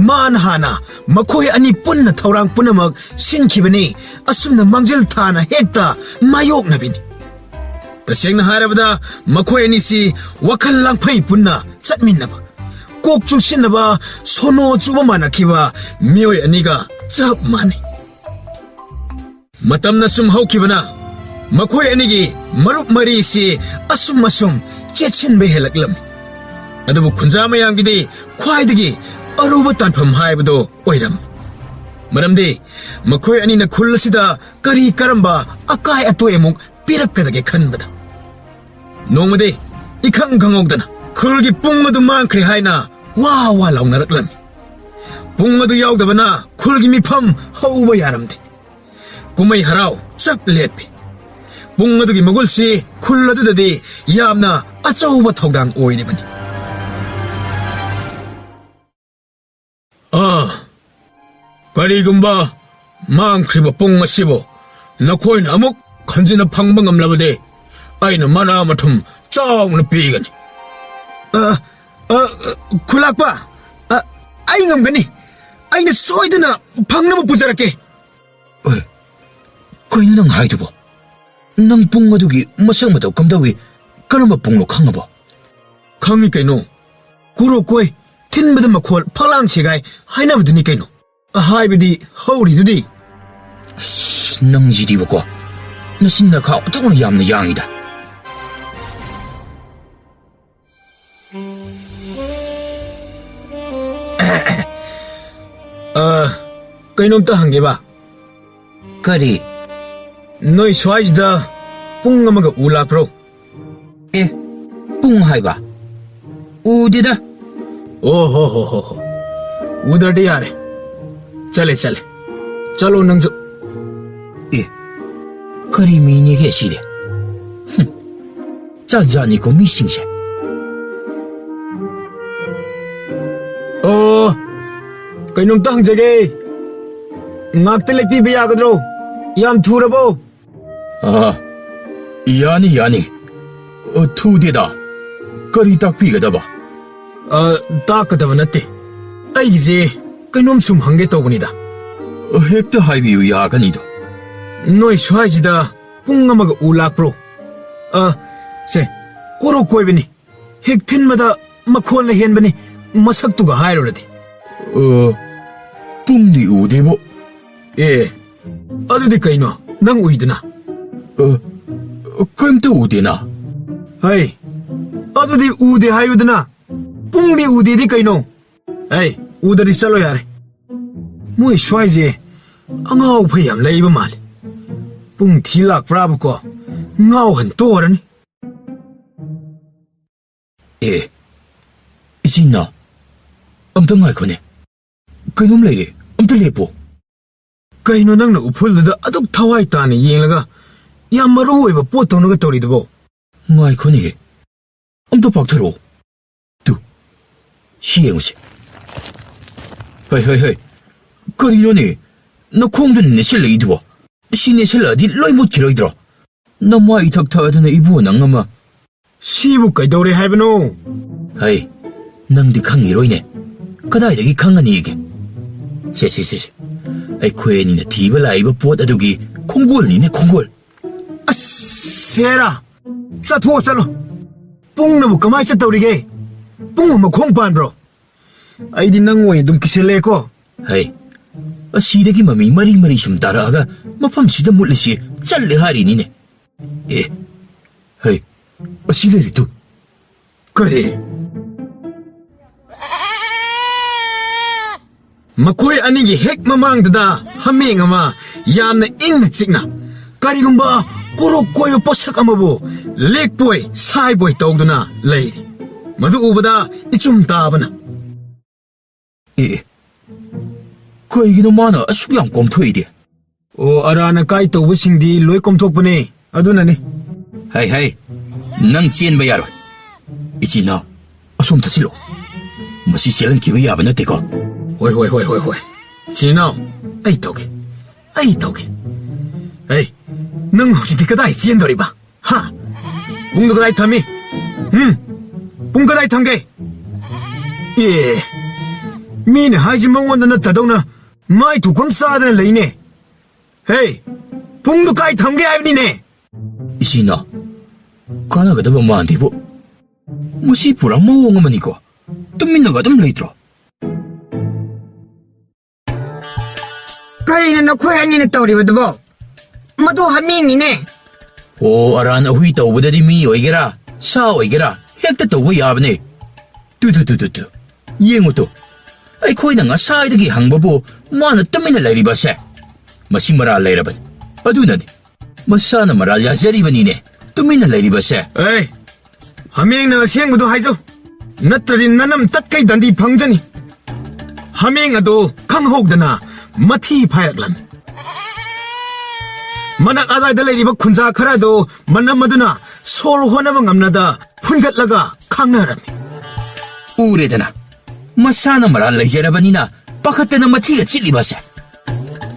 ꯃꯥꯅ ꯍꯥꯟꯅ ꯃꯈꯣꯏ ꯑꯅꯤ ꯄꯨꯟꯅ ꯊꯧꯔꯥꯡ ꯄꯨꯝꯅꯃꯛ ꯁꯤꯟꯈꯤꯕꯅꯤ꯫ ꯑꯁꯨꯝꯅ ꯃꯥꯡꯖꯤꯜ ꯊꯥꯅ ꯍꯦꯛꯇ ꯃꯥꯌꯣꯛꯅꯕꯤꯅꯤ꯫ ꯇꯁꯦꯡꯅ ꯍꯥꯏꯔꯕꯗ ꯃꯈꯣꯏ ꯑꯅꯤꯁꯤ ꯋꯥꯈꯜ ꯂꯥꯡꯐꯩ ꯄꯨꯟꯅ ꯆꯠꯃꯤꯟꯅꯕ, ꯀꯣꯛ ꯆꯨꯡꯁꯤꯟꯅꯕ, ꯁꯣꯅꯣ ꯆꯨꯕ ꯃꯥꯟꯅꯈꯤꯕ ꯃꯤꯑꯣꯏ ꯑꯅꯤꯒ ꯆꯞ ꯃꯥꯟꯅꯩ꯫ ꯃꯇꯝꯅ ꯁꯨꯝ ꯍꯧꯈꯤꯕꯅ ꯃꯈꯣꯏ ꯑꯅꯤꯒꯤ ꯃꯔꯨꯞ ꯃꯔꯤꯁꯤ ꯑꯁꯨꯝ ꯑꯁꯨꯝ ꯆꯦꯠꯁꯤꯟꯕ ꯍꯦꯜꯂꯛꯂꯝꯃꯤ꯫ ꯑꯗꯨꯕꯨ ꯈꯨꯟꯖꯥ ꯃꯌꯥꯝꯒꯤꯗꯤ ꯈ꯭ꯋꯥꯏꯗꯒꯤ ꯑꯔꯨꯕ ꯇꯥꯟꯐꯝ ꯍꯥꯏꯕꯗꯨ ꯑꯣꯏꯔꯝꯃꯤ꯫ ꯃꯔꯝꯗꯤ ꯃꯈꯣꯏ ꯑꯅꯤꯅ ꯈꯨꯜ ꯑꯁꯤꯗ ꯀꯔꯤ ꯀꯔꯝꯕ ꯑꯀꯥꯏ ꯑꯇꯣꯏ ꯑꯃꯨꯛ ꯄꯤꯔꯛꯀꯗꯒꯦ ꯈꯟꯕꯗ, ꯅꯣꯡꯃꯗꯤ ꯏꯈꯪ ꯈꯪꯍꯧꯗꯅ ꯈꯨꯜꯒꯤ ꯄꯨꯡ ꯑꯗꯨ ꯃꯥꯡꯈ꯭ꯔꯦ ꯍꯥꯏꯅ ꯋꯥ ꯋꯥ ꯂꯥꯎꯅꯔꯛꯂꯝꯃꯤ꯫ ꯄꯨꯡ ꯑꯗꯨ ꯌꯥꯎꯗꯕꯅ ꯈꯨꯜꯒꯤ ꯃꯤꯐꯝ ꯍꯧꯕ ꯌꯥꯔꯝꯗꯦ꯫ ꯀꯨꯝꯍꯩ ꯍꯔꯥꯎ ꯆꯞ ꯂꯦꯞꯄꯤ꯫ ꯄꯨꯡ ꯑꯗꯨꯒꯤ ꯃꯒꯨꯜꯁꯤ ꯈꯨꯜ ꯑꯗꯨꯗꯗꯤ ꯌꯥꯝꯅ ꯑꯆꯧꯕ ꯊꯧꯗꯥꯡ ꯑꯣꯏꯔꯤꯕꯅꯤ꯫ ꯑꯥ, ꯀꯔꯤꯒꯨꯝꯕ ꯃꯥꯡꯈ꯭ꯔꯤꯕ ꯄꯨꯡ ꯑꯁꯤꯕꯨ ꯅꯈꯣꯏꯅ ꯑꯃꯨꯛ ꯈꯟꯖꯤꯟꯅ ꯐꯪꯕ ꯉꯝꯂꯕꯗꯤ, ꯑꯩꯅ ꯃꯅꯥ ꯃꯊꯨꯝ ꯆꯥꯎꯅ ꯄꯤꯒꯅꯤ꯫ ꯑ, ꯑ, ꯈꯨꯂꯥꯛꯄ, ꯑ, ꯑꯩ ꯉꯝꯒꯅꯤ꯫ ꯑꯩꯅ ꯁꯣꯏꯗꯅ ꯐꯪꯅꯕ ꯄꯨꯖꯔꯛꯀꯦ꯫ ꯑꯦ, ꯀꯩꯅꯣ ꯅꯪ ꯍꯥꯏꯗꯨꯕꯣ? ꯅꯪ ꯄꯨꯡ ꯑꯗꯨꯒꯤ ꯃꯁꯛ ꯃꯇꯧ ꯀꯝꯗꯧꯏ? ꯀꯔꯝꯕ ꯄꯨꯡꯅꯣ ꯈꯪꯉꯕꯣ? ꯈꯪꯉꯤ ꯀꯩꯅꯣ꯫ ꯀꯣꯔꯣꯛ ꯀꯣꯏ, ꯊꯤꯟꯕꯗ ꯃꯈꯣꯜ ꯐꯛꯂꯥꯡ ꯁꯦꯒꯥꯏ ꯍꯥꯏꯅꯕꯗꯨꯅꯤ ꯀꯩꯅꯣ꯫ ꯍꯥꯏꯕꯗꯤ ꯍꯧꯔꯤꯗꯨꯗꯤ꯫ ꯑꯁ, ꯅꯪꯁꯤꯗꯤꯕꯀꯣ, ꯅꯆꯤꯟ ꯅꯈꯥ ꯑꯣꯟꯊꯣꯛꯅ ꯌꯥꯝꯅ ꯌꯥꯡꯉꯤꯗ꯫ ꯑ, ꯀꯩꯅꯣꯝꯇ ꯍꯪꯒꯦꯕ꯫ ꯀꯔꯤ? ꯅꯣꯏ ꯁ꯭ꯋꯥꯏꯁꯤꯗ ꯄꯨꯡ ꯑꯃꯒ ꯎ ꯂꯥꯛꯄ꯭ꯔꯣ? ꯑꯦ, ꯄꯨꯡ ꯍꯥꯏꯕ? ꯎꯗꯦꯗ꯫ ꯑꯣ ꯍꯣ ꯍꯣ ꯍꯣ ꯍꯣ꯫ ꯎꯗ꯭ꯔꯗꯤ ꯌꯥꯔꯦ꯫ ꯆꯠꯂꯦ, ꯆꯠꯂꯦ꯫ ꯆꯠꯂꯣ ꯅꯪꯁꯨ꯫ ꯑꯦ, ꯀꯔꯤ ꯃꯤꯅꯦꯒꯦ ꯁꯤꯗꯤ? ꯍꯨꯝ, ꯖꯥꯠ ꯖꯥꯠꯅꯤꯀꯣ ꯃꯤꯁꯤꯡꯁꯦ꯫ ꯑꯣ, ꯀꯩꯅꯣꯝꯇ ꯍꯪꯖꯒꯦ꯫ ꯉꯥꯛꯇ ꯂꯦꯞꯄꯤꯕ ꯌꯥꯒꯗ꯭ꯔꯣ? ꯌꯥꯝ ꯊꯨꯔꯕꯣ? ꯑꯥ, ꯌꯥꯅꯤ, ꯌꯥꯅꯤ꯫ ꯑ, ꯊꯨꯗꯦꯗ꯫ ꯀꯔꯤ ꯇꯥꯛꯄꯤꯒꯗꯕ? ꯑ, ꯇꯥꯛꯀꯗꯕ ꯅꯠꯇꯦ꯫ ꯑꯩꯒꯤꯁꯦ ꯀꯩꯅꯣꯝ ꯁꯨꯝ ꯍꯪꯒꯦ ꯇꯧꯕꯅꯤꯗ꯫ ꯑ, ꯍꯦꯛꯇ ꯍꯥꯏꯕꯤꯌꯨ, ꯌꯥꯒꯅꯤꯗꯣ꯫ ꯅꯣꯏ ꯁ꯭ꯋꯥꯏꯁꯤꯗ ꯄꯨꯡ ꯑꯃꯒ ꯎ ꯂꯥꯛꯄ꯭ꯔꯣ? ꯑ, ꯁꯦ, ꯀꯣꯔꯣꯛ ꯀꯣꯏꯕꯅꯤ꯫ ꯍꯦꯛ ꯊꯤꯟꯕꯗ ꯃꯈꯣꯜꯅ ꯍꯦꯟꯕꯅꯤ, ꯃꯁꯛꯇꯨꯒ ꯍꯥꯏꯔꯨꯔꯗꯤ꯫ ꯑ, ꯄꯨꯡꯗꯤ ꯎꯗꯦꯕꯣ꯫ ꯑꯦ, ꯑꯗꯨꯗꯤ ꯀꯩꯅꯣ? ꯅꯪ ꯎꯏꯗꯅ? ꯑ, ꯀꯩꯝꯇ ꯎꯗꯦꯅ꯫ ꯍꯩ, ꯑꯗꯨꯗꯤ ꯎꯗꯦ ꯍꯥꯏꯌꯨꯗꯅ꯫ ꯄꯨꯡꯗꯤ ꯎꯗꯦꯗꯤ ꯀꯩꯅꯣ? ꯑꯩ ꯎꯗꯗꯤ ꯆꯠꯂꯣ ꯌꯥꯔꯦ꯫ ꯃꯣꯏ ꯁ꯭ꯋꯥꯏꯁꯦ ꯑꯉꯥꯎ ꯐꯩ ꯌꯥꯝ ꯂꯩꯕ ꯃꯥꯜꯂꯦ꯫ ꯄꯨꯡ ꯊꯤ ꯂꯥꯛꯄ꯭ꯔꯥꯕꯀꯣ? ꯉꯥꯎꯍꯟ ꯇꯣꯔꯅꯤ꯫ ꯑꯦ, ꯏꯆꯤꯟ ꯏꯅꯥꯎ, ꯑꯝꯇ ꯉꯥꯏꯈꯣꯅꯦ꯫ ꯀꯩꯅꯣꯝ ꯂꯩꯔꯦ, ꯑꯝꯇ ꯂꯦꯞꯄꯣ꯫ ꯀꯩꯅꯣ ꯅꯪꯅ ꯎꯐꯨꯜꯗꯨꯗ ꯑꯗꯨꯛ ꯊꯋꯥꯏ ꯇꯥꯅ ꯌꯦꯡꯂꯒ ꯌꯥꯝ ꯃꯔꯨ ꯑꯣꯏꯕ ꯄꯣꯠ ꯇꯧꯅꯒ ꯇꯧꯔꯤꯗꯨꯕꯣ? ꯉꯥꯏꯈꯣꯅꯦꯍꯦ, ꯑꯝꯇ ꯄꯥꯛꯊꯔꯛꯑꯣ꯫ ꯇꯨ, ꯁꯤ ꯌꯦꯡꯉꯨꯁꯦ꯫ ꯍꯩ, ꯍꯩ, ꯍꯩ, ꯀꯔꯤꯅꯣꯅꯦ? ꯅꯈꯣꯡꯗꯨꯅ ꯅꯦꯠꯁꯤꯜꯂꯛꯏꯗꯨꯕꯣ? ꯁꯤ ꯅꯦꯠꯁꯤꯜꯂꯛꯑꯗꯤ ꯂꯣꯏ ꯃꯨꯠꯈꯤꯔꯣꯏꯗ꯭ꯔꯣ? ꯅꯃꯥꯏ ꯏꯊꯛ ꯊꯛꯑꯗꯅ ꯏꯕꯨ ꯅꯪ ꯑꯃ꯫ ꯁꯤꯕꯨ ꯀꯩꯗꯧꯔꯦ ꯍꯥꯏꯕꯅꯣ? ꯍꯩ, ꯅꯪꯗꯤ ꯈꯪꯉꯤꯔꯣꯏꯅꯦ꯫ ꯀꯗꯥꯏꯗꯒꯤ ꯈꯪꯉꯅꯤꯒꯦ? ꯁꯦ, ꯁꯦ, ꯁꯦ, ꯁꯦ꯫ ꯑꯩꯈꯣꯏ ꯑꯅꯤꯅ ꯊꯤꯕ ꯂꯥꯛꯏꯕ ꯄꯣꯠ ꯑꯗꯨꯒꯤ ꯈꯣꯡꯒꯣꯜꯅꯤꯅꯦ, ꯈꯣꯡꯒꯣꯜ꯫ ꯑꯁ, ꯍꯦꯔꯥ! ꯆꯠꯊꯣꯛꯑꯣ, ꯆꯠꯂꯣ꯫ ꯄꯨꯡꯅꯕꯨ ꯀꯃꯥꯏ ꯆꯠꯇꯧꯔꯤꯒꯦ? ꯄꯨꯡꯕꯨ ꯃꯈꯣꯡ ꯄꯥꯟꯕ꯭ꯔꯣ? ꯑꯩꯗꯤ ꯅꯪ ꯑꯣꯏꯅ ꯑꯗꯨꯝ ꯀꯤꯁꯜꯂꯛꯑꯦꯀꯣ꯫ ꯍꯩ, ꯑꯁꯤꯗꯒꯤ ꯃꯃꯤ ꯃꯔꯤ ꯃꯔꯤ ꯁꯨꯝ ꯇꯥꯔꯛꯑꯒ ꯃꯐꯝꯁꯤꯗ ꯃꯨꯠꯂꯤꯁꯤ ꯆꯠꯂꯦ ꯍꯥꯏꯔꯤꯅꯤꯅꯦ꯫ ꯑꯦ, ꯍꯩ, ꯑꯁꯤ ꯂꯩꯔꯤꯗꯨ꯫ ꯀꯔꯤ? ꯃꯈꯣꯏ ꯑꯅꯤꯒꯤ ꯍꯦꯛ ꯃꯃꯥꯡꯗꯨꯗ ꯍꯥꯃꯦꯡ ꯑꯃ ꯌꯥꯝꯅ ꯏꯪꯅ ꯆꯤꯛꯅ, ꯀꯔꯤꯒꯨꯝꯕ ꯀꯣꯔꯣꯛ ꯀꯣꯏꯕ ꯄꯣꯠꯁꯛ ꯑꯃꯕꯨ ꯂꯦꯛꯄꯣꯏ ꯁꯥꯏꯕꯣꯏ ꯇꯧꯗꯨꯅ ꯂꯩꯔꯤ꯫ ꯃꯗꯨ ꯎꯕꯗ ꯏꯆꯨꯝ ꯇꯥꯕꯅ꯫ ꯑꯦ, ꯑꯦ, ꯀꯩꯒꯤꯅꯣ ꯃꯥꯅ ꯑꯁꯨꯛ ꯌꯥꯝ ꯀꯣꯝꯊꯣꯛꯏꯗꯤ? ꯑꯣ, ꯑꯔꯥꯟ ꯑꯀꯥꯏ ꯇꯧꯕꯁꯤꯡꯗꯤ ꯂꯣꯏ ꯀꯣꯝꯊꯣꯛꯄꯅꯦ, ꯑꯗꯨꯅꯅꯤ꯫ ꯍꯩ, ꯍꯩ, ꯅꯪ ꯆꯦꯟꯕ ꯌꯥꯔꯣꯏ꯫ ꯏꯆꯤꯟ ꯏꯅꯥꯎ, ꯑꯁꯣꯝ ꯊꯠꯁꯤꯜꯂꯣ꯫ ꯃꯁꯤ ꯆꯦꯜꯍꯟꯈꯤꯕ ꯌꯥꯕ ꯅꯠꯇꯦꯀꯣ꯫ ꯍꯣꯏ, ꯍꯣꯏ, ꯍꯣꯏ, ꯍꯣꯏ, ꯍꯣꯏ꯫ ꯏꯆꯤꯟ ꯏꯅꯥꯎ, ꯑꯩ ꯇꯧꯒꯦ, ꯑꯩ ꯇꯧꯒꯦ꯫ ꯍꯩ, ꯅꯪ ꯍꯧꯖꯤꯛꯇꯤ ꯀꯗꯥꯏ ꯆꯦꯟꯗꯣꯔꯤꯕ? ꯍꯥ? ꯄꯨꯡꯗꯨ ꯀꯗꯥꯏ ꯊꯝꯃꯤ? ꯎꯝ? ꯄꯨꯡ ꯀꯗꯥꯏ ꯊꯝꯒꯦ? ꯑꯦ, ꯃꯤꯅ ꯍꯥꯏꯁꯤ ꯃꯉꯣꯟꯗ ꯅꯠꯇꯗꯧꯅ ꯃꯥꯏ ꯊꯣꯛꯐꯝ ꯆꯥꯗꯅ ꯂꯩꯅꯦ꯫ ꯍꯦ, ꯄꯨꯡꯗꯨ ꯀꯥꯏ ꯊꯝꯒꯦ ꯍꯥꯏꯕꯅꯤꯅꯦ? ꯏꯆꯤꯟ ꯏꯅꯥꯎ, ꯀꯥꯟꯅꯒꯗꯕ ꯃꯥꯟꯗꯦꯕꯨ꯫ ꯃꯁꯤ ꯄꯨꯔꯥ ꯃꯑꯣꯡ ꯑꯃꯅꯤꯀꯣ꯫ ꯇꯨꯃꯤꯟꯅꯒ ꯑꯗꯨꯝ ꯂꯩꯇ꯭ꯔꯣ? ꯀꯔꯤꯅꯣ ꯅꯈꯣꯏ ꯑꯅꯤꯅ ꯇꯧꯔꯤꯕꯗꯨꯕꯣ? ꯃꯗꯨ ꯍꯥꯃꯦꯡꯅꯤꯅꯦ꯫ ꯑꯣ, ꯑꯔꯥꯟ ꯑꯍꯨꯏ ꯇꯧꯕꯗꯗꯤ ꯃꯤ ꯑꯣꯏꯒꯦꯔꯥ, ꯁꯥ ꯑꯣꯏꯒꯦꯔꯥ, ꯍꯦꯛꯇ ꯇꯧꯕ ꯌꯥꯕꯅꯦ꯫ ꯇꯨ, ꯇꯨ, ꯇꯨ, ꯇꯨ, ꯇꯨ꯫ ꯌꯦꯡꯉꯨ ꯇꯨ꯫ ꯑꯩꯈꯣꯏꯅ ꯉꯁꯥꯏꯗꯒꯤ ꯍꯪꯕꯕꯨ ꯃꯥꯅ ꯇꯨꯃꯤꯟꯅ ꯂꯩꯔꯤꯕꯁꯦ꯫ ꯃꯁꯤ ꯃꯔꯥꯜ ꯂꯩꯔꯕꯅꯤ꯫ ꯑꯗꯨꯅꯅꯤ꯫ ꯃꯁꯥꯅ ꯃꯔꯥꯜ ꯌꯥꯖꯔꯤꯕꯅꯤꯅꯦ꯫ ꯇꯨꯃꯤꯟꯅ ꯂꯩꯔꯤꯕꯁꯦ꯫ ꯑꯦ, ꯍꯥꯃꯦꯡꯅ ꯑꯁꯦꯡꯕꯗꯨ ꯍꯥꯏꯖꯧ꯫ ꯅꯠꯇ꯭ꯔꯗꯤ ꯅꯅꯝ ꯇꯠꯈꯩ ꯗꯟꯗꯤ ꯐꯪꯖꯅꯤ꯫ ꯍꯥꯃꯦꯡ ꯑꯗꯨ ꯈꯪꯍꯧꯗꯅ ꯃꯊꯤ ꯐꯥꯏꯔꯛꯂꯝꯃꯤ꯫ ꯃꯅꯥꯛ ꯑꯗꯥꯏꯗ ꯂꯩꯔꯤꯕ ꯈꯨꯟꯖꯥ ꯈꯔ ꯑꯗꯨ ꯃꯅꯝ ꯑꯗꯨꯅ ꯁꯣꯔ ꯍꯣꯟꯅꯕ ꯉꯝꯅꯗ ꯐꯨꯟꯒꯠꯂꯒ ꯈꯥꯡꯅꯔꯝꯃꯤ꯫ ꯎꯔꯦꯗꯅ, ꯃꯁꯥꯅ ꯃꯔꯥꯜ ꯂꯩꯖꯔꯕꯅꯤꯅ ꯄꯥꯈꯠꯇꯅ ꯃꯊꯤꯒ ꯆꯤꯠꯂꯤꯕꯁꯦ꯫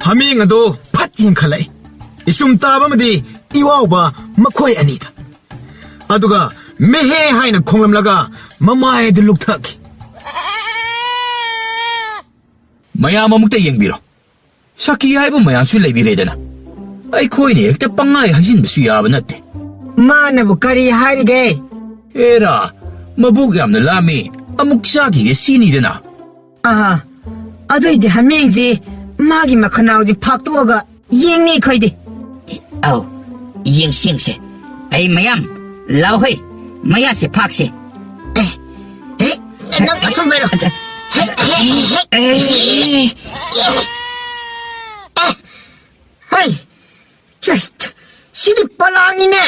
ꯍꯥꯃꯦꯡ ꯑꯗꯨ ꯐꯠ ꯌꯦꯡꯈꯠꯂꯛꯏ꯫ ꯏꯆꯨꯝ ꯇꯥꯕ ꯑꯃꯗꯤ ꯏꯋꯥꯎꯕ ꯃꯈꯣꯏ ꯑꯅꯤꯗ꯫ ꯑꯗꯨꯒ ꯃꯦꯍꯦ ꯍꯥꯏꯅ ꯈꯣꯡꯂꯝꯂꯒ ꯃꯃꯥꯏ ꯑꯗꯨ ꯂꯨꯛꯊꯈꯤ꯫ ꯃꯌꯥꯝ ꯑꯃꯨꯛꯇ ꯌꯦꯡꯕꯤꯔꯣ꯫ ꯁꯈꯤ ꯍꯥꯏꯕ ꯃꯌꯥꯝꯁꯨ ꯂꯩꯕꯤꯔꯦꯗꯅ꯫ ꯑꯩꯈꯣꯏꯅ ꯍꯦꯛꯇ ꯄꯪꯍꯥꯏ ꯍꯥꯏꯖꯤꯟꯕꯁꯨ ꯌꯥꯕ ꯅꯠꯇꯦ꯫ ꯃꯥꯅꯕꯨ ꯀꯔꯤ ꯍꯥꯏꯔꯤꯒꯦ? ꯑꯦꯔꯥ, ꯃꯕꯨꯛ ꯌꯥꯝꯅ ꯂꯥꯝꯃꯤ, ꯑꯃꯨꯛ ꯆꯥꯈꯤꯒꯦ ꯁꯤꯅꯤꯗꯅ꯫ ꯑꯥ, ꯑꯗꯨꯏꯗꯤ ꯍꯥꯃꯦꯡꯁꯤ ꯃꯥꯒꯤ ꯃꯈꯅꯥꯎꯁꯤ ꯐꯥꯛꯇꯣꯛꯑꯒ ꯌꯦꯡꯅꯤ ꯑꯩꯈꯣꯏꯗꯤ꯫ ꯑꯧ, ꯌꯦꯡꯁꯤ ꯌꯦꯡꯁꯤ꯫ ꯑꯩ ꯃꯌꯥꯝ, ꯂꯥꯎꯍꯩ, ꯃꯌꯥꯁꯦ ꯐꯥꯛꯁꯦ꯫ ꯑꯦ, ꯑꯦ, ꯅꯪ ꯄꯥꯊꯨꯝ ꯍꯥꯏꯔꯣ꯫ ꯑꯠꯆꯥ꯫ ꯍꯦ, ꯍꯦ, ꯍꯦ, ꯍꯦ꯫ ꯑꯦ꯫ ꯑꯦ, ꯍꯩ, ꯆꯩ, ꯁꯤꯗꯤ ꯄꯂꯥꯡꯅꯤꯅꯦ꯫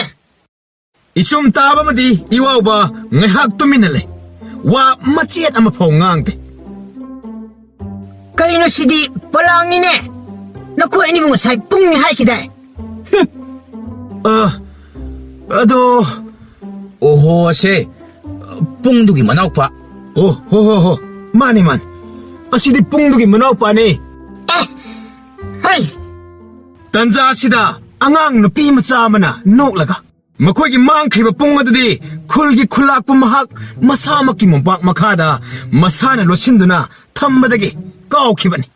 ꯏꯆꯨꯝ ꯇꯥꯕ ꯑꯃꯗꯤ ꯏꯋꯥꯎꯕ ꯉꯥꯏꯍꯥꯛ ꯇꯨꯃꯤꯟꯅ ꯂꯩ꯫ ꯋꯥ ꯃꯆꯦꯠ ꯑꯃꯐꯥꯎ ꯉꯥꯡꯗꯦ꯫ ꯀꯩꯅꯣ ꯁꯤꯗꯤ ꯄꯂꯥꯡꯅꯤꯅꯦ? ꯅꯈꯣꯏ ꯑꯅꯤꯕꯨ ꯉꯁꯥꯏ ꯄꯨꯡꯅꯤ ꯍꯥꯏꯈꯤꯗꯥꯏ? ꯍꯨꯝ꯫ ꯑ, ꯑꯗꯣ, ꯑꯣꯍꯣ, ꯑꯁꯦ ꯄꯨꯡꯗꯨꯒꯤ ꯃꯅꯥꯎꯄꯥ꯫ ꯑꯣ, ꯍꯣ, ꯍꯣ, ꯍꯣ꯫ ꯃꯥꯅꯤ, ꯃꯥꯅꯤ꯫ ꯑꯁꯤꯗꯤ ꯄꯨꯡꯗꯨꯒꯤ ꯃꯅꯥꯎꯄꯥꯅꯤ꯫ ꯑꯦ! ꯍꯩ! ꯇꯟꯖꯥ ꯑꯁꯤꯗ ꯑꯉꯥꯡ ꯅꯨꯄꯤ ꯃꯆꯥ ꯑꯃꯅ ꯅꯣꯛꯂꯒ, ꯃꯈꯣꯏꯒꯤ ꯃꯥꯡꯈ꯭ꯔꯤꯕ ꯄꯨꯡ ꯑꯗꯨꯗꯤ ꯈꯨꯜꯒꯤ ꯈꯨꯜꯂꯥꯛꯄ ꯃꯍꯥꯛ ꯃꯁꯥꯃꯛꯀꯤ ꯃꯣꯝꯄꯥꯛ ꯃꯈꯥꯗ ꯃꯁꯥꯅ ꯂꯣꯠꯁꯤꯟꯗꯨꯅ ꯊꯝꯕꯗꯒꯤ ꯀꯥꯎꯈꯤꯕꯅꯤ꯫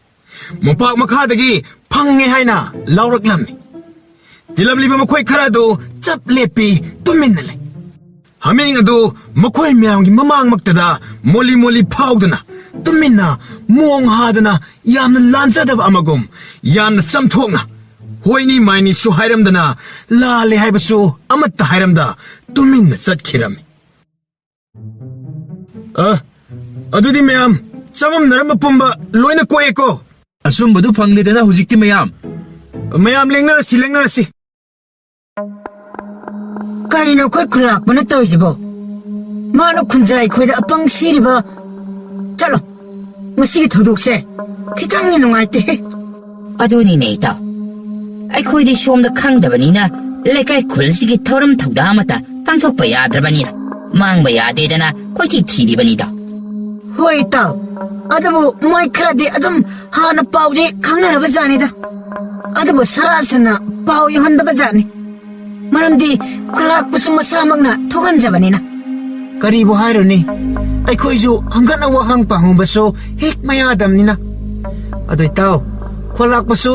ꯃꯣꯝꯄꯥꯛ ꯃꯈꯥꯗꯒꯤ ꯐꯪꯉꯦ ꯍꯥꯏꯅ ꯂꯥꯎꯔꯛꯂꯝꯃꯤ꯫ ꯇꯤꯜꯂꯝꯂꯤꯕ ꯃꯈꯣꯏ ꯈꯔ ꯑꯗꯨ ꯆꯞ ꯂꯦꯞꯄꯤ ꯇꯨꯃꯤꯟꯅ ꯂꯩ꯫ ꯍꯥꯃꯦꯡ ꯑꯗꯨ ꯃꯈꯣꯏ ꯃꯌꯥꯝꯒꯤ ꯃꯃꯥꯡꯃꯛꯇꯗ ꯃꯣꯂꯤ ꯃꯣꯂꯤ ꯐꯥꯎꯗꯨꯅ ꯇꯨꯃꯤꯟꯅ ꯃꯣꯡ ꯍꯥꯗꯅ ꯌꯥꯝꯅ ꯂꯥꯟꯖꯗꯕ ꯑꯃꯒꯨꯝ ꯌꯥꯝꯅ ꯆꯝꯊꯣꯛꯅ ꯍꯣꯏꯅꯤ ꯃꯥꯏꯅꯤꯁꯨ ꯍꯥꯏꯔꯝꯗꯅ, ꯂꯥꯜꯂꯦ ꯍꯥꯏꯕꯁꯨ ꯑꯃꯠꯇ ꯍꯥꯏꯔꯝꯗ ꯇꯨꯃꯤꯟꯅ ꯆꯠꯈꯤꯔꯝꯃꯤ꯫ ꯑ, ꯑꯗꯨꯗꯤ ꯃꯌꯥꯝ ꯆꯃꯝꯅꯔꯝꯕ ꯄꯨꯝꯕ ꯂꯣꯏꯅ ꯀꯣꯛꯑꯦꯀꯣ꯫ ꯑꯆꯨꯝꯕꯗꯨ ꯐꯪꯂꯦꯗꯅ ꯍꯧꯖꯤꯛꯇꯤ ꯃꯌꯥꯝ꯫ ꯃꯌꯥꯝ ꯂꯦꯡꯅꯔꯁꯤ, ꯂꯦꯡꯅꯔꯁꯤ꯫ ꯀꯔꯤꯅꯣ ꯑꯩꯈꯣꯏ ꯈꯨꯜꯂꯥꯛꯄꯅ ꯇꯧꯔꯤꯁꯤꯕꯣ? ꯃꯥꯅ ꯈꯨꯟꯖꯥ ꯑꯩꯈꯣꯏꯗ ꯑꯄꯪ ꯁꯤꯔꯤꯕ? ꯆꯠꯂꯣ, ꯉꯁꯤꯒꯤ ꯊꯧꯗꯣꯛꯁꯦ ꯈꯤꯇꯪꯗꯤ ꯅꯨꯡꯉꯥꯏꯇꯦꯍꯦ꯫ ꯑꯗꯨꯅꯤꯅꯦ ꯏꯇꯥꯎ, ꯑꯩꯈꯣꯏꯗꯤ ꯁꯣꯝꯗ ꯈꯪꯗꯕꯅꯤꯅ ꯂꯩꯀꯥꯏ ꯈꯨꯜꯁꯤꯒꯤ ꯊꯧꯔꯝ ꯊꯧꯗꯥ ꯑꯃꯠꯇ ꯄꯥꯡꯊꯣꯛꯄ ꯌꯥꯗ꯭ꯔꯕꯅꯤꯅ ꯃꯥꯡꯕ ꯌꯥꯗꯦꯗꯅ ꯀꯣꯏꯊꯤ ꯊꯤꯔꯤꯕꯅꯤꯗꯣ꯫ ꯍꯣꯏ ꯏꯇꯥꯎ, ꯑꯗꯨꯕꯨ ꯃꯣꯏ ꯈꯔꯗꯤ ꯑꯗꯨꯝ ꯍꯥꯟꯅ ꯄꯥꯎꯁꯦ ꯈꯪꯅꯔꯕ ꯖꯥꯠꯅꯤꯗ꯫ ꯑꯗꯨꯕꯨ ꯁꯔꯥꯁꯟꯅ ꯄꯥꯎ ꯌꯧꯍꯟꯗꯕ ꯖꯥꯠꯅꯤ꯫ ꯃꯔꯝꯗꯤ ꯈꯨꯜꯂꯥꯛꯄꯁꯨ ꯃꯁꯥꯃꯛꯅ ꯊꯣꯛꯍꯟꯖꯕꯅꯤꯅ꯫ ꯀꯔꯤꯕꯨ ꯍꯥꯏꯔꯨꯅꯤ, ꯑꯩꯈꯣꯏꯁꯨ ꯍꯪꯒꯠꯅ ꯋꯥꯍꯪ ꯄꯥꯡꯍꯧꯕꯁꯨ ꯍꯦꯛ ꯃꯌꯥꯗꯕꯅꯤꯅ꯫ ꯑꯗꯨ ꯏꯇꯥꯎ, ꯈꯨꯜꯂꯥꯛꯄꯁꯨ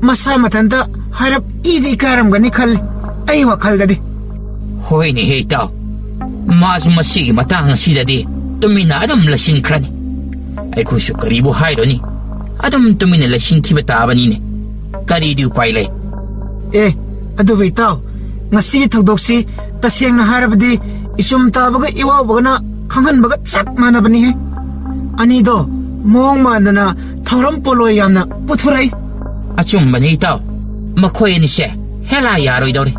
ꯃꯁꯥ ꯃꯊꯟꯇ ꯍꯥꯏꯔꯞ ꯏꯗꯤ ꯏꯀꯥꯏꯔꯝꯒꯅꯤ ꯈꯜꯂꯤ, ꯑꯩ ꯋꯥꯈꯜꯗꯗꯤ꯫ ꯍꯣꯏꯅꯦꯍꯦ ꯏꯇꯥꯎ, ꯃꯥꯁꯨ ꯃꯁꯤꯒꯤ ꯃꯇꯥꯡ ꯑꯁꯤꯗꯗꯤ ꯇꯨꯃꯤꯟꯅ ꯑꯗꯨꯝ ꯂꯩꯁꯤꯟꯈ꯭ꯔꯅꯤ꯫ ꯑꯩꯈꯣꯏꯁꯨ ꯀꯔꯤꯕꯨ ꯍꯥꯏꯔꯨꯅꯤ, ꯑꯗꯨꯝ ꯇꯨꯃꯤꯟꯅ ꯂꯩꯁꯤꯟꯈꯤꯕ ꯇꯥꯕꯅꯤꯅꯦ꯫ ꯀꯔꯤꯗꯤ ꯎꯄꯥꯏ ꯂꯩ? ꯑꯦ, ꯑꯗꯨꯕꯨ ꯏꯇꯥꯎ, ꯉꯁꯤꯒꯤ ꯊꯧꯗꯣꯛꯁꯤ ꯇꯁꯦꯡꯅ ꯍꯥꯏꯔꯕꯗꯤ ꯏꯆꯨꯝ ꯇꯥꯕꯒ ꯏꯋꯥꯎꯕꯒꯅ ꯈꯪꯍꯟꯕꯒ ꯆꯞ ꯃꯥꯟꯅꯕꯅꯤꯍꯦ꯫ ꯑꯅꯤꯗꯣ ꯃꯑꯣꯡ ꯃꯥꯟꯗꯅ ꯊꯧꯔꯝ ꯄꯣꯠꯂꯣꯏ ꯌꯥꯝꯅ ꯄꯨꯊꯣꯔꯛꯏ꯫ ꯑꯆꯨꯝꯕꯅꯤ ꯏꯇꯥꯎ, ꯃꯈꯣꯏ ꯑꯅꯤꯁꯦ ꯍꯦꯂꯥ ꯌꯥꯔꯣꯏꯗꯧꯔꯤ꯫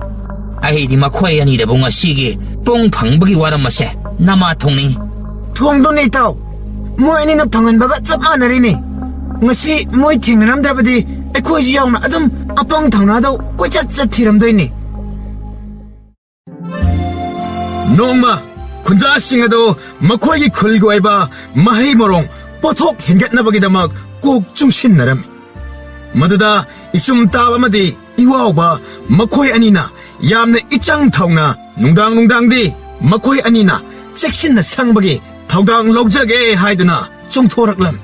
ꯑꯩꯗꯤ ꯃꯈꯣꯏ ꯑꯅꯤꯗꯕꯨ ꯉꯁꯤꯒꯤ ꯄꯨꯡ ꯐꯪꯕꯒꯤ ꯋꯥꯔꯝ ꯑꯁꯦ ꯅꯃꯥ ꯊꯣꯡꯅꯤꯡꯉꯤ꯫ ꯊꯣꯡꯗꯨꯅ ꯏꯇꯥꯎ, ꯃꯣꯏ ꯑꯅꯤꯅ ꯐꯪꯍꯟꯕꯒ ꯆꯞ ꯃꯥꯟꯅꯔꯤꯅꯤ꯫ ꯉꯁꯤ ꯃꯣꯏ ꯊꯦꯡꯅꯔꯝꯗ꯭ꯔꯕꯗꯤ ꯑꯩꯈꯣꯏꯁꯨ ꯌꯥꯎꯅ ꯑꯗꯨꯝ ꯑꯄꯪ ꯊꯧꯅꯥꯗꯧ ꯀꯣꯏꯆꯠ ꯆꯠ ꯊꯤꯔꯝꯗꯣꯏꯅꯤ꯫ ꯅꯣꯡꯃ ꯈꯨꯟꯖꯥꯁꯤꯡ ꯑꯗꯨ ꯃꯈꯣꯏꯒꯤ ꯈꯨꯜꯒꯤ ꯑꯣꯏꯕ ꯃꯍꯩ ꯃꯔꯣꯡ ꯄꯣꯠꯊꯣꯛ ꯍꯦꯟꯒꯠꯅꯕꯒꯤꯗꯃꯛ ꯀꯣꯛ ꯆꯨꯡꯁꯤꯟꯅꯔꯝꯃꯤ꯫ ꯃꯗꯨꯗ ꯏꯆꯨꯝ ꯇꯥꯕ ꯑꯃꯗꯤ ꯏꯋꯥꯎꯕ ꯃꯈꯣꯏ ꯑꯅꯤꯅ ꯌꯥꯝꯅ ꯏꯆꯪ ꯊꯧꯅ ꯅꯨꯡꯗꯥꯡ ꯅꯨꯡꯗꯥꯡꯗꯤ ꯃꯈꯣꯏ ꯑꯅꯤꯅ ꯆꯦꯛꯁꯤꯟꯅ ꯁꯪꯕꯒꯤ ꯊꯧꯗꯥꯡ ꯂꯧꯖꯒꯦ ꯍꯥꯏꯗꯨꯅ ꯆꯣꯡꯊꯣꯔꯛꯂꯝꯃꯤ꯫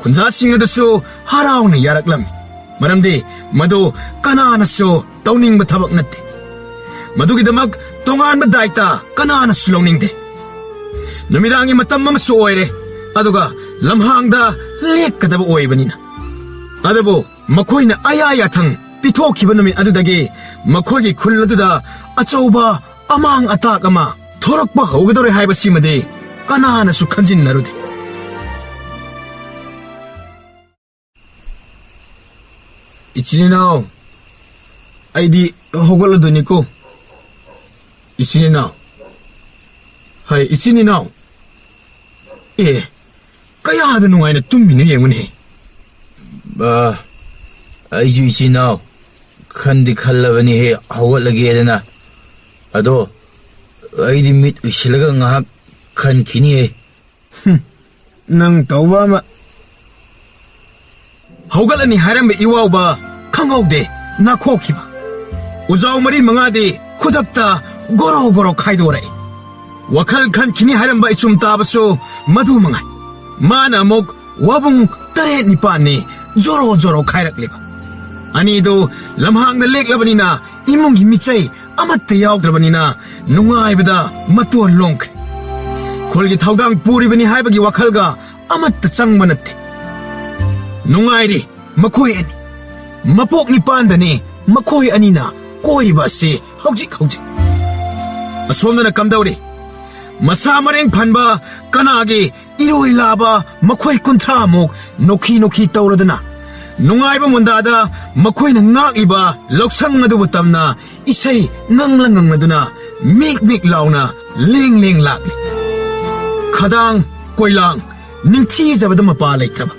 ꯈꯨꯟꯖꯥꯁꯤꯡ ꯑꯗꯨꯁꯨ ꯍꯔꯥꯎꯅ ꯌꯥꯔꯛꯂꯝꯃꯤ, ꯃꯔꯝꯗꯤ ꯃꯗꯨ ꯀꯅꯥꯅꯁꯨ ꯇꯧꯅꯤꯡꯕ ꯊꯕꯛ ꯅꯠꯇꯦ꯫ ꯃꯗꯨꯒꯤꯗꯃꯛ ꯇꯣꯉꯥꯟꯕ ꯗꯥꯏꯇ ꯀꯅꯥꯅꯁꯨ ꯂꯧꯅꯤꯡꯗꯦ꯫ ꯅꯨꯃꯤꯗꯥꯡꯒꯤ ꯃꯇꯝ ꯑꯃꯁꯨ ꯑꯣꯏꯔꯦ, ꯑꯗꯨꯒ ꯂꯝꯍꯥꯡꯗ ꯂꯦꯛꯀꯗꯕ ꯑꯣꯏꯕꯅꯤꯅ꯫ ꯑꯗꯨꯕꯨ ꯃꯈꯣꯏꯅ ꯑꯌꯥ ꯌꯥꯊꯪ ꯄꯤꯊꯣꯛꯈꯤꯕ ꯅꯨꯃꯤꯠ ꯑꯗꯨꯗꯒꯤ ꯃꯈꯣꯏꯒꯤ ꯈꯨꯜ ꯑꯗꯨꯗ ꯑꯆꯧꯕ ꯑꯃꯥꯡ ꯑꯇꯥꯛ ꯑꯃ ꯊꯣꯔꯛꯄ ꯍꯧꯒꯗꯧꯔꯦ ꯍꯥꯏꯕꯁꯤꯃꯗꯤ ꯀꯅꯥꯅꯁꯨ ꯈꯟꯖꯤꯟꯅꯔꯨꯗꯦ꯫ ꯏꯆꯤꯟ ꯏꯅꯥꯎ, ꯑꯩꯗꯤ ꯍꯧꯒꯠꯂꯗꯣꯏꯅꯤꯀꯣ꯫ ꯏꯆꯤꯟ ꯏꯅꯥꯎ, ꯍꯥꯏ, ꯏꯆꯤꯟ ꯏꯅꯥꯎ, ꯑꯦ, ꯀꯌꯥꯗ ꯅꯨꯡꯉꯥꯏꯅ ꯇꯨꯝꯃꯤꯅꯣ ꯌꯦꯡꯉꯨꯅꯦ꯫ ꯑ, ꯑꯩꯁꯨ ꯏꯆꯤꯟ ꯏꯅꯥꯎ ꯈꯟꯗꯤ ꯈꯜꯂꯕꯅꯤꯍꯦ, ꯍꯧꯒꯠꯂꯒꯦꯗꯅ꯫ ꯑꯗꯣ ꯑꯩꯗꯤ ꯃꯤꯠ ꯎꯏꯁꯤꯜꯂꯒ ꯉꯥꯏꯍꯥꯛ ꯈꯟꯈꯤꯅꯤꯍꯦ꯫ ꯍꯨꯝ, ꯅꯪ ꯇꯧꯕ ꯑꯃ꯫ ꯍꯧꯒꯠꯂꯅꯤ ꯍꯥꯏꯔꯝꯕ ꯏꯋꯥꯎꯕ ꯈꯪꯍꯧꯗꯦ, ꯅꯥꯈꯣꯛꯈꯤꯕ꯫ ꯎꯖꯥꯎ ꯃꯔꯤ ꯃꯉꯥꯗꯤ ꯈꯨꯗꯛꯇ ꯒꯣꯔꯣ ꯒꯣꯔꯣ ꯈꯥꯏꯗꯣꯔꯛꯏ꯫ ꯋꯥꯈꯜ ꯈꯟꯈꯤꯅꯤ ꯍꯥꯏꯔꯝꯕ ꯏꯆꯨꯝ ꯇꯥꯕꯁꯨ ꯃꯗꯨ ꯃꯉꯥꯏ꯫ ꯃꯥꯅ ꯑꯃꯨꯛ ꯋꯥꯕꯨꯡ ꯇꯔꯦꯠ ꯅꯤꯄꯥꯟꯅꯤ ꯖꯣꯔꯣ ꯖꯣꯔꯣ ꯈꯥꯏꯔꯛꯂꯤꯕ꯫ ꯑꯅꯤꯗꯨ ꯂꯝꯍꯥꯡꯗ ꯂꯦꯛꯂꯕꯅꯤꯅ ꯏꯃꯨꯡꯒꯤ ꯃꯤꯆꯩ ꯑꯃꯠꯇ ꯌꯥꯎꯗ꯭ꯔꯕꯅꯤꯅ ꯅꯨꯡꯉꯥꯏꯕꯗ ꯃꯇꯣꯟ ꯂꯣꯡꯈ꯭ꯔꯦ꯫ ꯈꯨꯜꯒꯤ ꯊꯧꯗꯥꯡ ꯄꯨꯔꯤꯕꯅꯤ ꯍꯥꯏꯕꯒꯤ ꯋꯥꯈꯜꯒ ꯑꯃꯠꯇ ꯆꯪꯕ ꯅꯠꯇꯦ꯫ ꯅꯨꯡꯉꯥꯏꯔꯤ ꯃꯈꯣꯏ ꯑꯅꯤ꯫ ꯃꯄꯣꯛ ꯅꯤꯄꯥꯟꯗꯅꯤ ꯃꯈꯣꯏ ꯑꯅꯤꯅ ꯀꯣꯏꯔꯤꯕ ꯑꯁꯤ ꯍꯧꯖꯤꯛ ꯍꯧꯖꯤꯛ꯫ ꯑꯁꯣꯝꯗꯅ ꯀꯝꯗꯧꯔꯤ? ꯃꯁꯥ ꯃꯔꯦꯡ ꯐꯟꯕ ꯀꯅꯥꯒꯤ ꯏꯔꯣꯏ ꯂꯥꯕ ꯃꯈꯣꯏ ꯀꯨꯟꯊ꯭ꯔꯥꯃꯨꯛ ꯅꯣꯛꯈꯤ ꯅꯣꯛꯈꯤ ꯇꯧꯔꯗꯅ ꯅꯨꯡꯉꯥꯏꯕ ꯃꯨꯟꯗꯥꯗ ꯃꯈꯣꯏꯅ ꯉꯥꯛꯂꯤꯕ ꯂꯧꯁꯪ ꯑꯗꯨꯕꯨ ꯇꯝꯅ ꯏꯁꯩ ꯉꯪꯂ ꯉꯪꯂꯗꯨꯅ ꯃꯤꯛ ꯃꯤꯛ ꯂꯥꯎꯅ ꯂꯦꯡ ꯂꯦꯡ ꯂꯥꯛꯂꯤ꯫ ꯈꯗꯥꯡ ꯀꯣꯏꯂꯥꯡ ꯅꯤꯡꯊꯤꯖꯕꯗ ꯃꯄꯥ ꯂꯩꯇ꯭ꯔꯕ꯫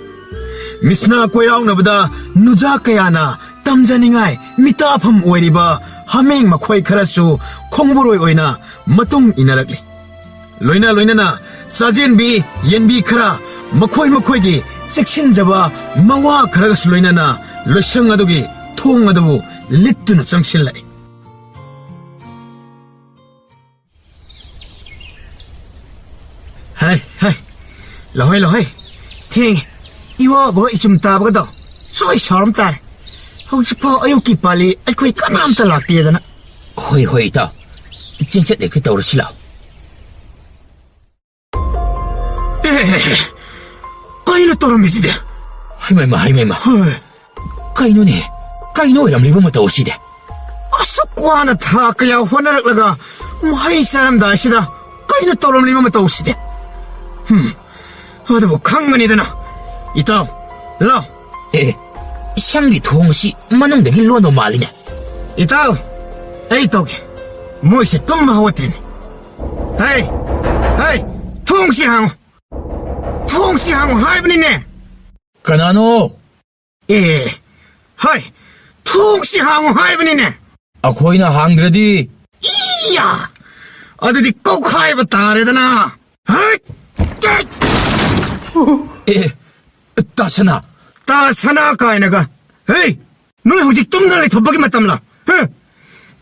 ꯃꯤꯁꯅꯥ ꯀꯣꯏꯔꯥꯎꯅꯕꯗ ꯅꯨꯖꯥ ꯀꯌꯥꯅ ꯇꯝꯖꯅꯤꯡꯉꯥꯏ ꯃꯤꯇꯥꯐꯝ ꯑꯣꯏꯔꯤꯕ ꯍꯥꯃꯦꯡ ꯃꯈꯣꯏ ꯈꯔꯁꯨ ꯈꯣꯡꯕꯨꯔꯣꯏ ꯑꯣꯏꯅ ꯃꯇꯨꯡ ꯏꯟꯅꯔꯛꯂꯤ꯫ ꯂꯣꯏꯅ ꯂꯣꯏꯅꯅ ꯆꯥꯖꯦꯟꯕꯤ ꯌꯦꯟꯕꯤ ꯈꯔ ꯃꯈꯣꯏ ꯃꯈꯣꯏꯒꯤ ꯆꯦꯛꯁꯤꯟꯖꯕ ꯃꯋꯥ ꯈꯔꯒꯁꯨ ꯂꯣꯏꯅꯅ ꯂꯣꯏꯁꯪ ꯑꯗꯨꯒꯤ ꯊꯣꯡ ꯑꯗꯨꯕꯨ ꯂꯤꯠꯇꯨꯅ ꯆꯪꯁꯤꯜꯂꯛꯏ꯫ ꯍꯩ, ꯍꯩ, ꯂꯧꯍꯩ, ꯂꯧꯍꯩ, ꯊꯦꯡꯉꯦ꯫ ꯏꯋꯥꯕꯒ ꯏꯆꯨꯝ ꯇꯥꯕꯒꯗꯣ ꯁꯣꯏ ꯁꯥꯎꯔꯝ ꯇꯥꯔꯦ꯫ ꯍꯧꯖꯤꯛꯐꯥꯎ ꯑꯌꯨꯛꯀꯤ ꯄꯥꯂꯤ ꯑꯩꯈꯣꯏ ꯀꯅꯥꯝꯇ ꯂꯥꯛꯇꯦꯗꯅ꯫ ꯍꯣꯏ, ꯍꯣꯏ, ꯏꯇꯥꯎ꯫ ꯆꯦꯟꯆꯠ ꯍꯦꯛꯇ ꯇꯧꯔꯁꯤ ꯂꯥꯎ꯫ ꯑꯦ, ꯀꯩꯅꯣ ꯇꯧꯔꯝꯃꯤꯁꯤꯗꯤ? ꯍꯩꯃꯩꯃ, ꯍꯩꯃꯩꯃ꯫ ꯍꯣꯏ꯫ ꯀꯩꯅꯣꯅꯦ? ꯀꯩꯅꯣ ꯑꯣꯏꯔꯝꯂꯤꯕ ꯃꯇꯧ ꯑꯁꯤꯗꯤ? ꯑꯁꯨꯛ ꯋꯥꯅ ꯊꯥ ꯀꯌꯥ ꯍꯣꯠꯅꯔꯛꯂꯒ ꯃꯍꯩ ꯆꯥꯔꯝꯗꯥꯏꯁꯤꯗ ꯀꯩꯅꯣ ꯇꯧꯔꯝꯂꯤꯕ ꯃꯇꯧ ꯑꯁꯤꯗꯤ? ꯍꯝ, ꯑꯗꯨꯕꯨ ꯈꯪꯒꯅꯤꯗꯅ꯫ ꯏꯇꯥꯎ, ꯂꯥꯎ꯫ ꯑꯦ, ꯁꯪꯒꯤ ꯊꯣꯡ ꯑꯁꯤ ꯃꯅꯨꯡꯗꯒꯤ ꯂꯣꯟꯕ ꯃꯥꯜꯂꯤꯅꯦ꯫ ꯏꯇꯥꯎ, ꯑꯩ ꯇꯧꯒꯦ꯫ ꯃꯣꯏꯁꯦ ꯇꯨꯝꯕ ꯍꯧꯒꯠꯇ꯭ꯔꯤꯅꯦ꯫ ꯍꯩ, ꯍꯩ, ꯊꯣꯡꯁꯤ ꯍꯥꯡꯉꯨ꯫ ꯊꯣꯡꯁꯤ ꯍꯥꯡꯉꯨ ꯍꯥꯏꯕꯅꯤꯅꯦ꯫ ꯀꯅꯥꯅꯣ? ꯑꯦ, ꯍꯣꯏ, ꯊꯣꯡꯁꯤ ꯍꯥꯡꯉꯨ ꯍꯥꯏꯕꯅꯤꯅꯦ꯫ ꯑꯩꯈꯣꯏꯅ ꯍꯥꯡꯗ꯭ꯔꯗꯤ? ꯏꯌꯥ! ꯑꯗꯨꯗꯤ ꯀꯧꯈꯥꯏꯕ ꯇꯥꯔꯦꯗꯅ꯫ ꯍꯩꯠ! ꯇꯠ! ꯑꯦ, ꯇꯥꯁꯅꯥ꯫ ꯇꯥꯁꯅꯥ ꯀꯥꯏꯅꯒ꯫ ꯍꯦ! ꯅꯣꯏ ꯍꯧꯖꯤꯛ ꯇꯨꯝꯗꯅ ꯂꯩꯊꯣꯛꯄꯒꯤ ꯃꯇꯝꯂ? ꯍ?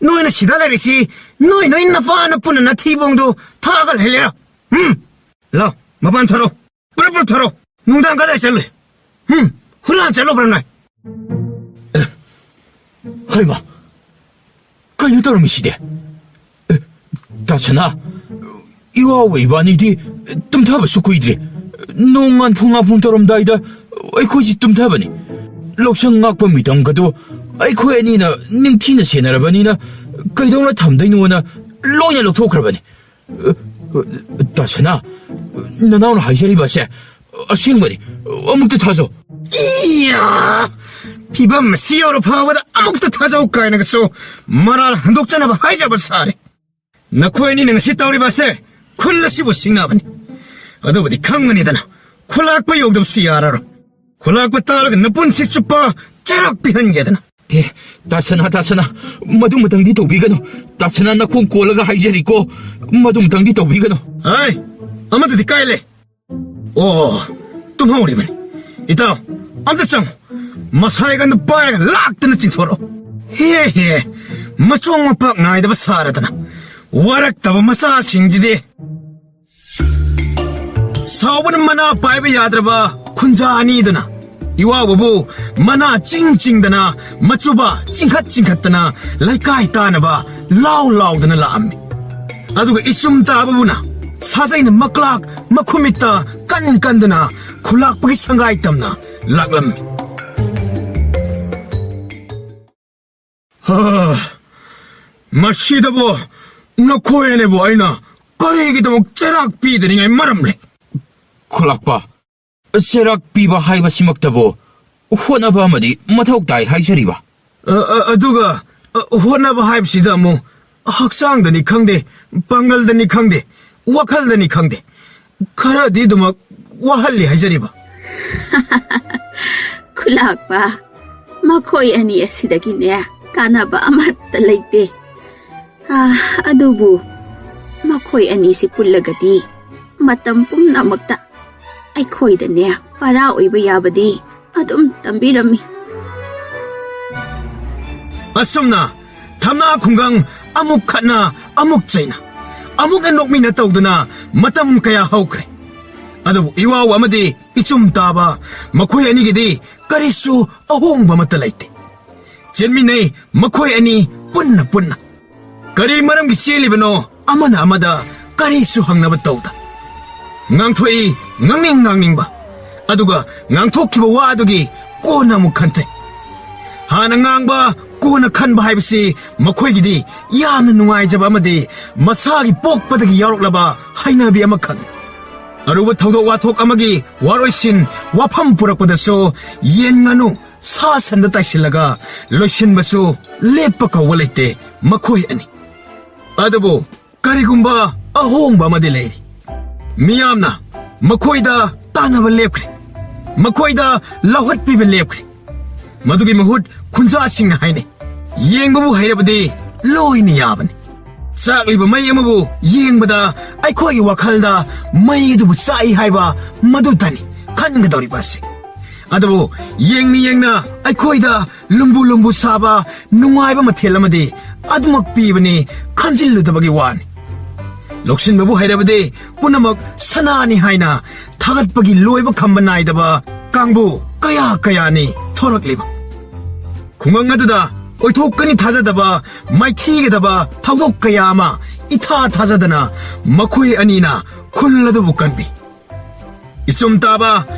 ꯅꯣꯏꯅ ꯁꯤꯗ ꯂꯩꯔꯤꯁꯤ ꯅꯣꯏ ꯅꯣꯏ ꯅꯄꯥ ꯅꯄꯨꯅ ꯅꯊꯤꯕꯣꯡꯗꯣ ꯊꯥꯛꯑꯒ ꯂꯩꯔꯤꯔꯥ? ꯍꯝ? ꯂꯥꯎ, ꯃꯄꯥꯟ ꯊꯣꯔꯛꯑꯣ꯫ ꯄꯨꯂꯞ ꯄꯨꯂꯞ ꯊꯣꯔꯛꯑꯣ꯫ ꯅꯨꯡꯗꯥꯡ ꯀꯗꯥꯏ ꯆꯠꯂꯨꯏ? ꯍꯝ? ꯍꯨꯔꯥꯟ ꯆꯠꯂꯨꯕ꯭ꯔꯥ ꯅꯣꯏ? ꯑꯦ, ꯍꯩꯃꯥ! ꯀꯩꯅꯣ ꯇꯧꯔꯝꯃꯤꯁꯤꯗꯤ? ꯑꯦ, ꯇꯥꯁꯅꯥ, ꯏꯋꯥꯎꯒ ꯏꯕꯥꯅꯤꯗꯤ ꯇꯨꯝꯊꯕꯁꯨ ꯀꯨꯏꯗ꯭ꯔꯤ꯫ ꯅꯣꯡ ꯉꯥꯟꯐꯨ ꯉꯥꯟꯐꯨ ꯇꯧꯔꯝꯗꯥꯏꯗ ꯑꯩꯈꯣꯏꯁꯤ ꯇꯨꯝꯊꯕꯅꯤ꯫ ꯂꯧꯁꯪ ꯉꯥꯛꯄ ꯃꯤꯇꯝꯒꯗꯣ ꯑꯩꯈꯣꯏ ꯑꯅꯤꯅ ꯅꯤꯡꯊꯤꯅ ꯁꯦꯟꯅꯔꯕꯅꯤꯅ ꯀꯩꯗꯧꯅ ꯊꯝꯗꯣꯏꯅꯣꯅ ꯂꯣꯏꯅ ꯂꯧꯊꯣꯛꯈ꯭ꯔꯕꯅꯤ꯫ ꯇꯥꯁꯅꯥ, ꯅꯅꯥꯎꯅ ꯍꯥꯏꯖꯔꯤꯕ ꯑꯁꯦ ꯑꯁꯦꯡꯕꯅꯤ꯫ ꯑꯃꯨꯛꯇ ꯊꯥꯖꯧ꯫ ꯏꯌꯥ! ꯐꯤꯕꯝ ꯑꯁꯤ ꯌꯧꯔ ꯐꯥꯎꯕꯗ ꯑꯃꯨꯛꯇ ꯊꯥꯖꯧ ꯀꯥꯏꯅꯒꯁꯨ ꯃꯔꯥꯜ ꯍꯟꯗꯣꯛꯆꯅꯕ ꯍꯥꯏꯖꯕ ꯁꯥꯔꯦ꯫ ꯅꯈꯣꯏ ꯑꯅꯤꯅ ꯉꯁꯤ ꯇꯧꯔꯤꯕ ꯑꯁꯦ ꯈꯨꯜ ꯑꯁꯤꯕꯨ ꯁꯤꯡꯅꯕꯅꯤ꯫ ꯑꯗꯨꯕꯨꯗꯤ ꯈꯪꯒꯅꯤꯗꯅ, ꯈꯨꯂꯥꯛꯄ ꯌꯧꯗꯕꯁꯨ ꯌꯥꯔꯔꯣꯏ꯫ ꯈꯨꯂꯥꯛꯄ ꯇꯥꯔꯒ ꯅꯄꯨꯟꯁꯤ ꯆꯨꯞꯄ ꯆꯩꯔꯥꯛ ꯄꯤꯍꯟꯒꯦꯗꯅ꯫ ꯑꯦ, ꯇꯥꯁꯅꯥ, ꯇꯥꯁꯅꯥ, ꯃꯗꯨꯃꯇꯪꯗꯤ ꯇꯧꯕꯤꯒꯅꯨ꯫ ꯇꯥꯁꯅꯥ, ꯅꯈꯣꯡ ꯀꯣꯜꯂꯒ ꯍꯥꯏꯖꯔꯤꯀꯣ, ꯃꯗꯨꯃꯇꯪꯗꯤ ꯇꯧꯕꯤꯒꯅꯨ꯫ ꯍꯥꯏ, ꯑꯃꯗꯨꯗꯤ ꯀꯥꯏ ꯂꯩ? ꯑꯣ, ꯇꯨꯝꯍꯧꯔꯤꯕꯅꯤ꯫ ꯏꯇꯥꯎ, ꯑꯝꯇ ꯆꯪꯉꯨ꯫ ꯃꯁꯥꯏꯒꯟꯗꯨ ꯄꯥꯏꯔꯒ ꯂꯥꯛꯇꯅ ꯆꯤꯡꯊꯣꯔꯛꯑꯣ꯫ ꯍꯦ ꯍꯦ, ꯃꯆꯣꯡ ꯃꯄꯥꯛ ꯅꯥꯏꯗꯕ ꯁꯥꯔꯗꯅ ꯋꯥꯔꯛꯇꯕ ꯃꯆꯥꯁꯤꯡꯁꯤꯗꯤ꯫ ꯁꯥꯎꯕꯅ ꯃꯅꯥ ꯄꯥꯏꯕ ꯌꯥꯗ꯭ꯔꯕ ꯈꯨꯟꯖꯥ ꯑꯅꯤꯗꯨꯅ ꯏꯋꯥꯎꯕꯕꯨ ꯃꯅꯥ ꯆꯤꯡ ꯆꯤꯡꯗꯅ, ꯃꯆꯨꯕ ꯆꯤꯡꯈꯠ ꯆꯤꯡꯈꯠꯇꯅ, ꯂꯩꯀꯥꯏ ꯇꯥꯅꯕ ꯂꯥꯎ ꯂꯥꯎꯗꯅ ꯂꯥꯛꯑꯝꯃꯤ꯫ ꯑꯗꯨꯒ ꯏꯆꯨꯝ ꯇꯥꯕꯕꯨꯅ ꯁꯥꯖꯩꯅ ꯃꯀ꯭ꯂꯥꯛ ꯃꯈꯨꯃꯤꯠꯇ ꯀꯟ ꯀꯟꯗꯨꯅ ꯈꯨꯂꯥꯛꯄꯒꯤ ꯁꯪꯒꯥꯏ ꯇꯝꯅ ꯂꯥꯛꯂꯝꯃꯤ꯫ ꯑ, ꯃꯁꯤꯗꯕꯨ ꯅꯈꯣꯏ ꯑꯅꯤꯕꯨ ꯑꯩꯅ ꯀꯔꯤꯒꯤꯗꯃꯛ ꯆꯩꯔꯥꯛ ꯄꯤꯗꯅꯤꯡꯉꯥꯏ ꯃꯔꯝ ꯂꯩ? ꯈꯨꯂꯥꯛꯄ, ꯆꯩꯔꯥꯛ ꯄꯤꯕ ꯍꯥꯏꯕꯁꯤꯃꯛꯇꯕꯨ ꯍꯣꯠꯅꯕ ꯑꯃꯗꯤ ꯃꯊꯧ ꯇꯥꯏ ꯍꯥꯏꯖꯔꯤꯕ꯫ ꯑ, ꯑ, ꯑꯗꯨꯒ, ꯑ, ꯍꯣꯠꯅꯕ ꯍꯥꯏꯕꯁꯤꯗ ꯑꯃꯨꯛ ꯍꯛꯆꯥꯡꯗꯅꯤ ꯈꯪꯗꯦ, ꯄꯥꯡꯒꯜꯗꯅꯤ ꯈꯪꯗꯦ, ꯋꯥꯈꯜꯗꯅꯤ ꯈꯪꯗꯦ, ꯈꯔꯗꯤ ꯑꯗꯨꯃꯛ ꯋꯥꯍꯜꯂꯤ ꯍꯥꯏꯖꯔꯤꯕ꯫ ꯈꯨꯂꯥꯛꯄ, ꯃꯈꯣꯏ ꯑꯅꯤ ꯑꯁꯤꯗꯒꯤꯅꯦ ꯀꯥꯟꯅꯕ ꯑꯃꯠꯇ ꯂꯩꯇꯦ꯫ ꯑꯥ, ꯑꯗꯨꯕꯨ ꯃꯈꯣꯏ ꯑꯅꯤꯁꯤ ꯄꯨꯜꯂꯒꯗꯤ ꯃꯇꯝ ꯄꯨꯝꯅꯃꯛꯇ ꯑꯩꯈꯣꯏꯗꯅꯦ ꯄꯔꯥ ꯑꯣꯏꯕ ꯌꯥꯕꯗꯤ ꯑꯗꯨꯝ ꯇꯝꯕꯤꯔꯝꯃꯤ꯫ ꯑꯁꯨꯝꯅ ꯊꯝꯅꯥ ꯈꯨꯡꯒꯪ ꯑꯃꯨꯛ ꯈꯠꯅ, ꯑꯃꯨꯛ ꯆꯩꯅ, ꯑꯃꯨꯛꯅ ꯅꯣꯛꯃꯤꯟꯅ ꯇꯧꯗꯨꯅ ꯃꯇꯝ ꯀꯌꯥ ꯍꯧꯈ꯭ꯔꯦ꯫ ꯑꯗꯨꯕꯨ ꯏꯋꯥꯎ ꯑꯃꯗꯤ ꯏꯆꯨꯝ ꯇꯥꯕ ꯃꯈꯣꯏ ꯑꯅꯤꯒꯤꯗꯤ ꯀꯔꯤꯁꯨ ꯑꯍꯣꯡꯕ ꯑꯃꯠꯇ ꯂꯩꯇꯦ꯫ ꯆꯦꯟꯃꯤꯟꯅꯩ ꯃꯈꯣꯏ ꯑꯅꯤ ꯄꯨꯟꯅ ꯄꯨꯟꯅ꯫ ꯀꯔꯤ ꯃꯔꯝꯒꯤ ꯆꯦꯜꯂꯤꯕꯅꯣ? ꯑꯃꯅ ꯑꯃꯗ ꯀꯔꯤꯁꯨ ꯍꯪꯅꯕ ꯇꯧꯗ꯫ ꯉꯥꯡꯊꯣꯛꯏ ꯉꯥꯡꯅꯤꯡ ꯉꯥꯡꯅꯤꯡꯕ, ꯑꯗꯨꯒ ꯉꯥꯡꯊꯣꯛꯈꯤꯕ ꯋꯥ ꯑꯗꯨꯒꯤ ꯀꯣꯟꯅ ꯑꯃꯨꯛ ꯈꯟꯊꯩ꯫ ꯍꯥꯟꯅ ꯉꯥꯡꯕ, ꯀꯣꯟꯅ ꯈꯟꯕ ꯍꯥꯏꯕꯁꯤ ꯃꯈꯣꯏꯒꯤꯗꯤ ꯌꯥꯝꯅ ꯅꯨꯡꯉꯥꯏꯖꯕ ꯑꯃꯗꯤ ꯃꯁꯥꯒꯤ ꯄꯣꯛꯄꯗꯒꯤ ꯌꯥꯎꯔꯛꯂꯕ ꯍꯩꯅꯕꯤ ꯑꯃꯈꯛꯅꯤ꯫ ꯑꯔꯨꯕ ꯊꯧꯗꯣꯛ ꯋꯥꯊꯣꯛ ꯑꯃꯒꯤ ꯋꯥꯔꯣꯏꯁꯤꯟ ꯋꯥꯐꯝ ꯄꯨꯔꯛꯄꯗꯁꯨ ꯌꯦꯟ ꯉꯥꯅꯨ ꯁꯥ ꯁꯟꯗ ꯇꯥꯏꯁꯤꯜꯂꯒ ꯂꯣꯏꯁꯤꯟꯕꯁꯨ ꯂꯦꯞꯄ ꯀꯧꯕ ꯂꯩꯇꯦ ꯃꯈꯣꯏ ꯑꯅꯤ꯫ ꯑꯗꯨꯕꯨ ꯀꯔꯤꯒꯨꯝꯕ ꯑꯍꯣꯡꯕ ꯑꯃꯗꯤ ꯂꯩꯔꯤ꯫ ꯃꯤꯌꯥꯝꯅ ꯃꯈꯣꯏꯗ ꯇꯥꯟꯅꯕ ꯂꯦꯞꯈ꯭ꯔꯦ, ꯃꯈꯣꯏꯗ ꯂꯧꯍꯠꯄꯤꯕ ꯂꯦꯞꯈ꯭ꯔꯦ꯫ ꯃꯗꯨꯒꯤ ꯃꯍꯨꯠ ꯈꯨꯟꯖꯥꯁꯤꯡꯅ ꯍꯥꯏꯅꯩ, ꯌꯦꯡꯕꯕꯨ ꯍꯩꯔꯕꯗꯤ ꯂꯣꯏꯅ ꯌꯥꯕꯅꯤ꯫ ꯆꯥꯛꯂꯤꯕ ꯃꯩ ꯑꯃꯕꯨ ꯌꯦꯡꯕꯗ ꯑꯩꯈꯣꯏꯒꯤ ꯋꯥꯈꯜꯗ ꯃꯩ ꯑꯗꯨꯕꯨ ꯆꯥꯛꯏ ꯍꯥꯏꯕ ꯃꯗꯨꯇꯅꯤ ꯈꯟꯒꯗꯧꯔꯤꯕ ꯑꯁꯤ꯫ ꯑꯗꯨꯕꯨ ꯌꯦꯡꯅ ꯌꯦꯡꯅ ꯑꯩꯈꯣꯏꯗ ꯂꯨꯝꯕꯨ ꯂꯨꯝꯕꯨ ꯁꯥꯕ ꯅꯨꯡꯉꯥꯏꯕ ꯃꯊꯦꯜ ꯑꯃꯗꯤ ꯑꯗꯨꯃꯛ ꯄꯤꯕꯅꯤ ꯈꯟꯖꯤꯜꯂꯨꯗꯕꯒꯤ ꯋꯥꯅꯤ꯫ ꯂꯧꯁꯤꯟꯕꯕꯨ ꯍꯩꯔꯕꯗꯤ ꯄꯨꯝꯅꯃꯛ ꯁꯅꯥꯅꯤ ꯍꯥꯏꯅ ꯊꯥꯒꯠꯄꯒꯤ ꯂꯣꯏꯕ ꯈꯝꯕ ꯅꯥꯏꯗꯕ ꯀꯥꯡꯕꯨ ꯀꯌꯥ ꯀꯌꯥꯅꯤ ꯊꯣꯔꯛꯂꯤꯕ꯫ ꯈꯨꯡꯒꯪ ꯑꯗꯨꯗ ꯑꯣꯏꯊꯣꯛꯀꯅꯤ ꯊꯥꯖꯗꯕ ꯃꯥꯏꯊꯤꯒꯗꯕ ꯊꯧꯗꯣꯛ ꯀꯌꯥ ꯑꯃ ꯏꯊꯥ ꯊꯥꯖꯗꯅ ꯃꯈꯣꯏ ꯑꯅꯤꯅ ꯈꯨꯜ ꯑꯗꯨꯕꯨ ꯀꯟꯕꯤ꯫ ꯏꯆꯨꯝ ꯇꯥꯕ,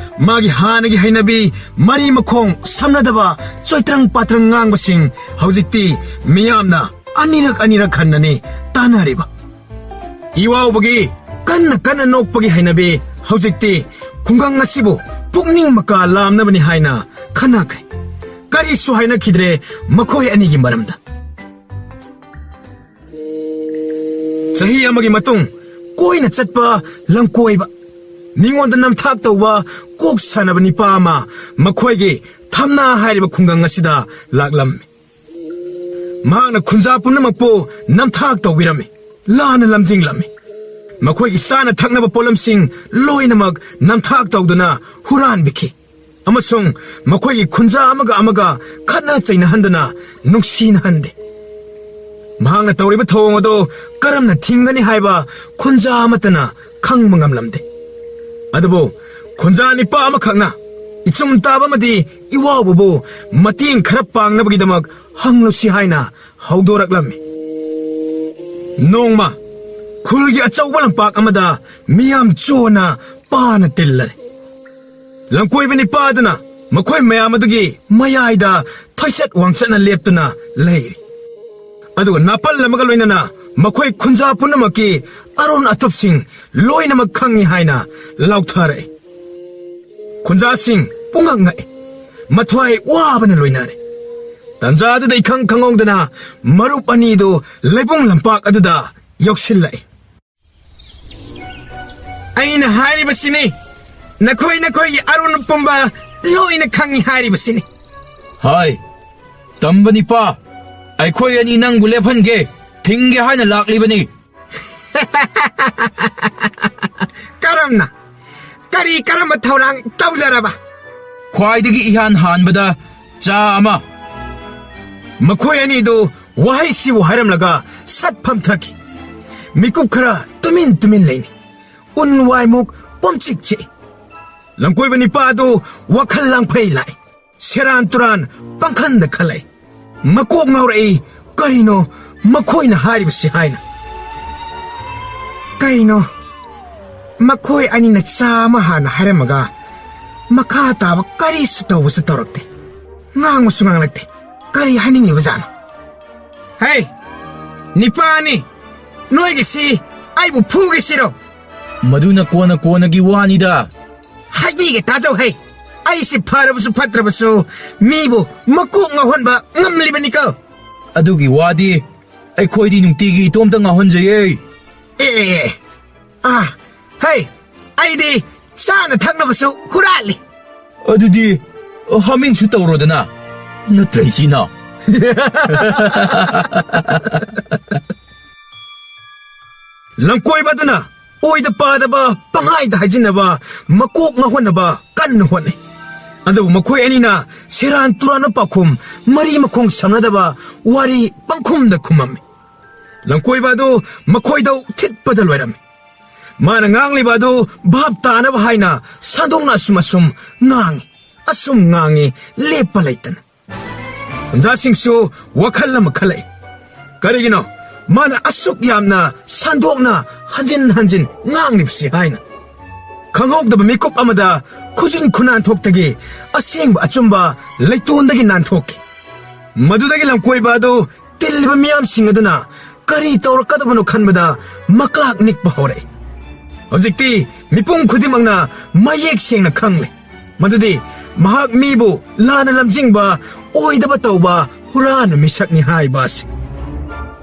ꯃꯥꯒꯤ ꯍꯥꯟꯅꯒꯤ ꯍꯩꯅꯕꯤ, ꯃꯔꯤ ꯃꯈꯣꯡ ꯁꯝꯅꯗꯕ, ꯆꯣꯏꯇ꯭ꯔꯪ ꯄꯥꯇ꯭ꯔꯪ ꯉꯥꯡꯕꯁꯤꯡ ꯍꯧꯖꯤꯛꯇꯤ ꯃꯤꯌꯥꯝꯅ ꯑꯅꯤꯔꯛ ꯑꯅꯤꯔꯛ ꯍꯟꯅꯅꯤ ꯇꯥꯟꯅꯔꯤꯕ꯫ ꯏꯋꯥꯎꯕꯒꯤ ꯀꯟꯅ ꯀꯟꯅ ꯅꯣꯛꯄꯒꯤ ꯍꯩꯅꯕꯤ ꯍꯧꯖꯤꯛꯇꯤ ꯈꯨꯡꯒꯪ ꯑꯁꯤꯕꯨ ꯄꯨꯛꯅꯤꯡ ꯃꯀꯥ ꯂꯥꯝꯅꯕꯅꯤ ꯍꯥꯏꯅ ꯈꯟꯅꯈ꯭ꯔꯦ꯫ ꯀꯔꯤꯁꯨ ꯍꯥꯏꯅꯈꯤꯗ꯭ꯔꯦ ꯃꯈꯣꯏ ꯑꯅꯤꯒꯤ ꯃꯔꯝꯗ꯫ ꯆꯍꯤ ꯑꯃꯒꯤ ꯃꯇꯨꯡ, ꯀꯣꯏꯅ ꯆꯠꯄ ꯂꯝꯀꯣꯏꯕ, ꯃꯤꯉꯣꯟꯗ ꯅꯝꯊꯥꯛ ꯇꯧꯕ, ꯀꯣꯛ ꯁꯥꯟꯅꯕ ꯅꯤꯄꯥ ꯑꯃ ꯃꯈꯣꯏꯒꯤ ꯊꯝꯅꯥ ꯍꯥꯏꯔꯤꯕ ꯈꯨꯡꯒꯪ ꯑꯁꯤꯗ ꯂꯥꯛꯂꯝꯃꯤ꯫ ꯃꯍꯥꯛꯅ ꯈꯨꯟꯖꯥ ꯄꯨꯝꯅꯃꯛꯄꯨ ꯅꯝꯊꯥꯛ ꯇꯧꯕꯤꯔꯝꯃꯤ, ꯂꯥꯟꯅ ꯂꯝꯖꯤꯡꯂꯝꯃꯤ꯫ ꯃꯈꯣꯏꯒꯤ ꯆꯥꯅ ꯊꯛꯅꯕ ꯄꯣꯠꯂꯝꯁꯤꯡ ꯂꯣꯏꯅꯃꯛ ꯅꯝꯊꯥꯛ ꯇꯧꯗꯨꯅ ꯍꯨꯔꯥꯟꯕꯤꯈꯤ꯫ ꯑꯃꯁꯨꯡ ꯃꯈꯣꯏꯒꯤ ꯈꯨꯟꯖꯥ ꯑꯃꯒ ꯑꯃꯒ ꯈꯠꯅ ꯆꯩꯅꯍꯟꯗꯨꯅ ꯅꯨꯡꯁꯤꯅꯍꯟꯗꯦ꯫ ꯃꯍꯥꯛꯅ ꯇꯧꯔꯤꯕ ꯊꯧꯑꯣꯡ ꯑꯗꯨ ꯀꯔꯝꯅ ꯊꯤꯡꯒꯅꯤ ꯍꯥꯏꯕ ꯈꯨꯟꯖꯥ ꯑꯃꯠꯇꯅ ꯈꯪꯕ ꯉꯝꯂꯝꯗꯦ꯫ ꯑꯗꯨꯕꯨ ꯈꯨꯟꯖꯥ ꯅꯤꯄꯥ ꯑꯃꯈꯛꯅ ꯏꯆꯨꯝ ꯇꯥꯕ ꯑꯃꯗꯤ ꯏꯋꯥꯎꯕꯕꯨ ꯃꯇꯦꯡ ꯈꯔ ꯄꯥꯡꯅꯕꯒꯤꯗꯃꯛ ꯍꯪꯂꯨꯁꯤ ꯍꯥꯏꯅ ꯍꯧꯗꯣꯔꯛꯂꯝꯃꯤ꯫ ꯅꯣꯡꯃ ꯈꯨꯜꯒꯤ ꯑꯆꯧꯕ ꯂꯝꯄꯥꯛ ꯑꯃꯗ ꯃꯤꯌꯥꯝ ꯆꯣꯟꯅ ꯄꯥꯅ ꯇꯤꯜꯂꯔꯦ꯫ ꯂꯝꯀꯣꯏꯕ ꯅꯤꯄꯥ ꯑꯗꯨꯅ ꯃꯈꯣꯏ ꯃꯌꯥꯝ ꯑꯗꯨꯒꯤ ꯃꯌꯥꯏꯗ ꯊꯣꯏꯆꯠ ꯋꯥꯡꯆꯠꯅ ꯂꯦꯞꯇꯨꯅ ꯂꯩꯔꯤ꯫ ꯑꯗꯨꯒ ꯅꯥꯄꯜ ꯑꯃꯒ ꯂꯣꯏꯅꯅ ꯃꯈꯣꯏ ꯈꯨꯟꯖꯥ ꯄꯨꯝꯅꯃꯛꯀꯤ ꯑꯔꯣꯟ ꯑꯇꯨꯞꯁꯤꯡ ꯂꯣꯏꯅꯃꯛ ꯈꯪꯏ ꯍꯥꯏꯅ ꯂꯥꯎꯊꯔꯛꯏ꯫ ꯈꯨꯟꯖꯥꯁꯤꯡ ꯄꯨꯡꯉꯛ ꯉꯛꯏ꯫ ꯃꯊ꯭ꯋꯥꯏ ꯋꯥꯕꯅ ꯂꯣꯏꯅꯔꯦ꯫ ꯇꯟꯖꯥ ꯑꯗꯨꯗ ꯏꯈꯪ ꯈꯪꯍꯧꯗꯅ ꯃꯔꯨꯞ ꯑꯅꯤꯗꯨ ꯂꯩꯕꯨꯡ ꯂꯝꯄꯥꯛ ꯑꯗꯨꯗ ꯌꯧꯁꯤꯜꯂꯛꯏ꯫ "ꯑꯩꯅ ꯍꯥꯏꯔꯤꯕꯁꯤꯅꯤ, ꯅꯈꯣꯏ ꯅꯈꯣꯏꯒꯤ ꯑꯔꯣꯟ ꯄꯨꯝꯕ ꯂꯣꯏꯅ ꯈꯪꯏ ꯍꯥꯏꯔꯤꯕꯁꯤꯅꯤ꯫" "ꯍꯥꯏ, ꯇꯝꯕ ꯅꯤꯄꯥ, ꯑꯩꯈꯣꯏ ꯑꯅꯤ ꯅꯪꯕꯨ ꯂꯦꯞꯍꯟꯒꯦ, ꯊꯤꯡꯒꯦ ꯍꯥꯏꯅ ꯂꯥꯛꯂꯤꯕꯅꯤ꯫" "ꯀꯔꯝꯅ? ꯀꯔꯤ ꯀꯔꯝꯕ ꯊꯧꯔꯥꯡ ꯇꯧꯖꯔꯕ?" "ꯈ꯭ꯋꯥꯏꯗꯒꯤ ꯏꯍꯥꯟ ꯍꯥꯟꯕꯗ ꯆꯥ ꯑꯃ꯫" ꯃꯈꯣꯏ ꯑꯅꯤꯗꯨ ꯋꯥꯍꯩꯁꯤꯕꯨ ꯍꯥꯏꯔꯝꯂꯒ ꯁꯠ ꯐꯝꯊꯈꯤ꯫ ꯃꯤꯀꯨꯞ ꯈꯔ ꯇꯨꯃꯤꯟ ꯇꯨꯃꯤꯟ ꯂꯩꯅꯤ꯫ ꯎꯟ ꯋꯥꯏꯃꯨꯛ ꯄꯣꯝꯆꯤꯛ ꯆꯤꯛꯏ꯫ ꯂꯝꯀꯣꯏꯕ ꯅꯤꯄꯥ ꯑꯗꯨ ꯋꯥꯈꯜ ꯂꯥꯡꯐꯩ ꯂꯥꯛꯏ꯫ ꯁꯦꯔꯥꯟ ꯇꯨꯔꯥꯟ ꯄꯪꯈꯟꯗ ꯈꯜꯂꯛꯏ꯫ ꯃꯀꯣꯛ ꯉꯥꯎꯔꯛꯏ, "ꯀꯔꯤꯅꯣ ꯃꯈꯣꯏꯅ ꯍꯥꯏꯔꯤꯕꯁꯤ?" ꯍꯥꯏꯅ꯫ "ꯀꯩꯅꯣ, ꯃꯈꯣꯏ ꯑꯅꯤꯅ ꯆꯥ ꯑꯃ ꯍꯥꯟꯅ ꯍꯥꯏꯔꯝꯃꯒ ꯃꯈꯥ ꯇꯥꯕ ꯀꯔꯤꯁꯨ ꯇꯧꯕꯁꯨ ꯇꯧꯔꯛꯇꯦ꯫ ꯉꯥꯡꯕꯁꯨ ꯉꯥꯡꯂꯛꯇꯦ꯫ ꯀꯔꯤ ꯍꯥꯏꯅꯤꯡꯂꯤꯕꯖꯥꯠꯅꯣ? ꯍꯦ, ꯅꯤꯄꯥꯅꯤ, ꯅꯣꯏꯒꯤꯁꯤ ꯑꯩꯕꯨ ꯐꯨꯒꯦꯁꯤꯔꯣ? ꯃꯗꯨꯅ ꯀꯣꯟꯅ ꯀꯣꯟꯅꯒꯤ ꯋꯥꯅꯤꯗ꯫ ꯍꯥꯏꯕꯤꯒꯦ ꯇꯥꯖꯧ ꯍꯦ, ꯑꯩꯁꯤ ꯐꯔꯕꯁꯨ ꯐꯠꯇ꯭ꯔꯕꯁꯨ ꯃꯤꯕꯨ ꯃꯀꯣꯛ ꯉꯥꯎꯍꯟꯕ ꯉꯝꯂꯤꯕꯅꯤꯀꯣ꯫ ꯑꯗꯨꯒꯤ ꯋꯥꯗꯤ ꯑꯩꯈꯣꯏꯗꯤ ꯅꯨꯡꯇꯤꯒꯤ ꯏꯇꯣꯝꯇ ꯉꯥꯎꯍꯟꯖꯩꯌꯦ꯫ ꯑꯦ, ꯑꯦ, ꯑꯦ꯫ ꯑꯥ, ꯍꯩ, ꯑꯩꯗꯤ ꯆꯥꯅ ꯊꯛꯅꯕꯁꯨ ꯍꯨꯔꯥꯜꯂꯤ꯫ ꯑꯗꯨꯗꯤ ꯍꯥꯃꯤꯡꯁꯨ ꯇꯧꯔꯣꯗꯅ, ꯅꯠꯇ꯭ꯔ ꯏꯆꯤꯟ ꯏꯅꯥꯎ? ꯂꯝꯀꯣꯏꯕ ꯑꯗꯨꯅ ꯑꯣꯏꯗ ꯄꯥꯗꯕ ꯄꯪꯍꯥꯏꯗ ꯍꯥꯏꯖꯤꯟꯅꯕ, ꯃꯀꯣꯛ ꯉꯥꯎꯍꯟꯅꯕ ꯀꯟꯅ ꯍꯣꯠꯅꯩ꯫ ꯑꯗꯨꯕꯨ ꯃꯈꯣꯏ ꯑꯅꯤꯅ ꯁꯦꯔꯥꯟ ꯇꯨꯔꯥꯟꯕ ꯄꯥꯎꯈꯨꯝ, ꯃꯔꯤ ꯃꯈꯣꯡ ꯁꯝꯅꯗꯕ ꯋꯥꯔꯤ ꯄꯪꯈꯨꯝꯗ ꯈꯨꯝꯃꯝꯃꯤ꯫ ꯂꯝꯀꯣꯏꯕ ꯑꯗꯨ ꯃꯈꯣꯏꯗꯧ ꯊꯤꯠꯄꯗ ꯂꯣꯏꯔꯝꯃꯤ꯫ ꯃꯥꯅ ꯉꯥꯡꯂꯤꯕ ꯑꯗꯨ ꯚꯥꯞ ꯇꯥꯅꯕ ꯍꯥꯏꯅ ꯁꯟꯗꯣꯛꯅ ꯑꯁꯨꯝ ꯑꯁꯨꯝ ꯉꯥꯡꯉꯤ, ꯑꯁꯨꯝ ꯉꯥꯡꯉꯤ, ꯂꯦꯞꯄ ꯂꯩꯇꯅ꯫ ꯈꯨꯟꯖꯥꯁꯤꯡꯁꯨ ꯋꯥꯈꯜ ꯑꯃ ꯈꯜꯂꯛꯏ꯫ ꯀꯔꯤꯒꯤꯅꯣ ꯃꯥꯅ ꯑꯁꯨꯛ ꯌꯥꯝꯅ ꯁꯟꯗꯣꯛꯅ ꯍꯟꯖꯤꯟ ꯍꯟꯖꯤꯟ ꯉꯥꯡꯂꯤꯕꯁꯤ ꯍꯥꯏꯅ? ꯈꯪꯍꯧꯗꯕ ꯃꯤꯀꯨꯞ ꯑꯃꯗ ꯈꯨꯖꯤꯟ ꯈꯨꯅꯥꯟꯊꯣꯛꯇꯒꯤ ꯑꯁꯦꯡꯕ ꯑꯆꯨꯝꯕ ꯂꯩꯇꯣꯟꯗꯒꯤ ꯅꯥꯟꯊꯣꯛꯈꯤ꯫ ꯃꯗꯨꯗꯒꯤ ꯂꯝꯀꯣꯏꯕ ꯑꯗꯨ ꯇꯤꯜꯂꯤꯕ ꯃꯤꯌꯥꯝꯁꯤꯡ ꯑꯗꯨꯅ ꯀꯔꯤ ꯇꯧꯔꯛꯀꯗꯕꯅꯣ ꯈꯟꯕꯗ ꯃꯀ꯭ꯂꯥꯛ ꯅꯤꯛꯄ ꯍꯧꯔꯛꯏ꯫ ꯍꯧꯖꯤꯛꯇꯤ ꯃꯤꯄꯨꯝ ꯈꯨꯗꯤꯡꯃꯛꯅ ꯃꯌꯦꯛ ꯁꯦꯡꯅ ꯈꯪꯂꯦ ꯃꯗꯨꯗꯤ ꯃꯍꯥꯛ ꯃꯤꯕꯨ ꯂꯥꯟꯅ ꯂꯝꯖꯤꯡꯕ, ꯑꯣꯏꯗꯕ ꯇꯧꯕ ꯍꯨꯔꯥꯟꯕ ꯃꯤꯁꯛꯅꯤ ꯍꯥꯏꯕ ꯑꯁꯤ꯫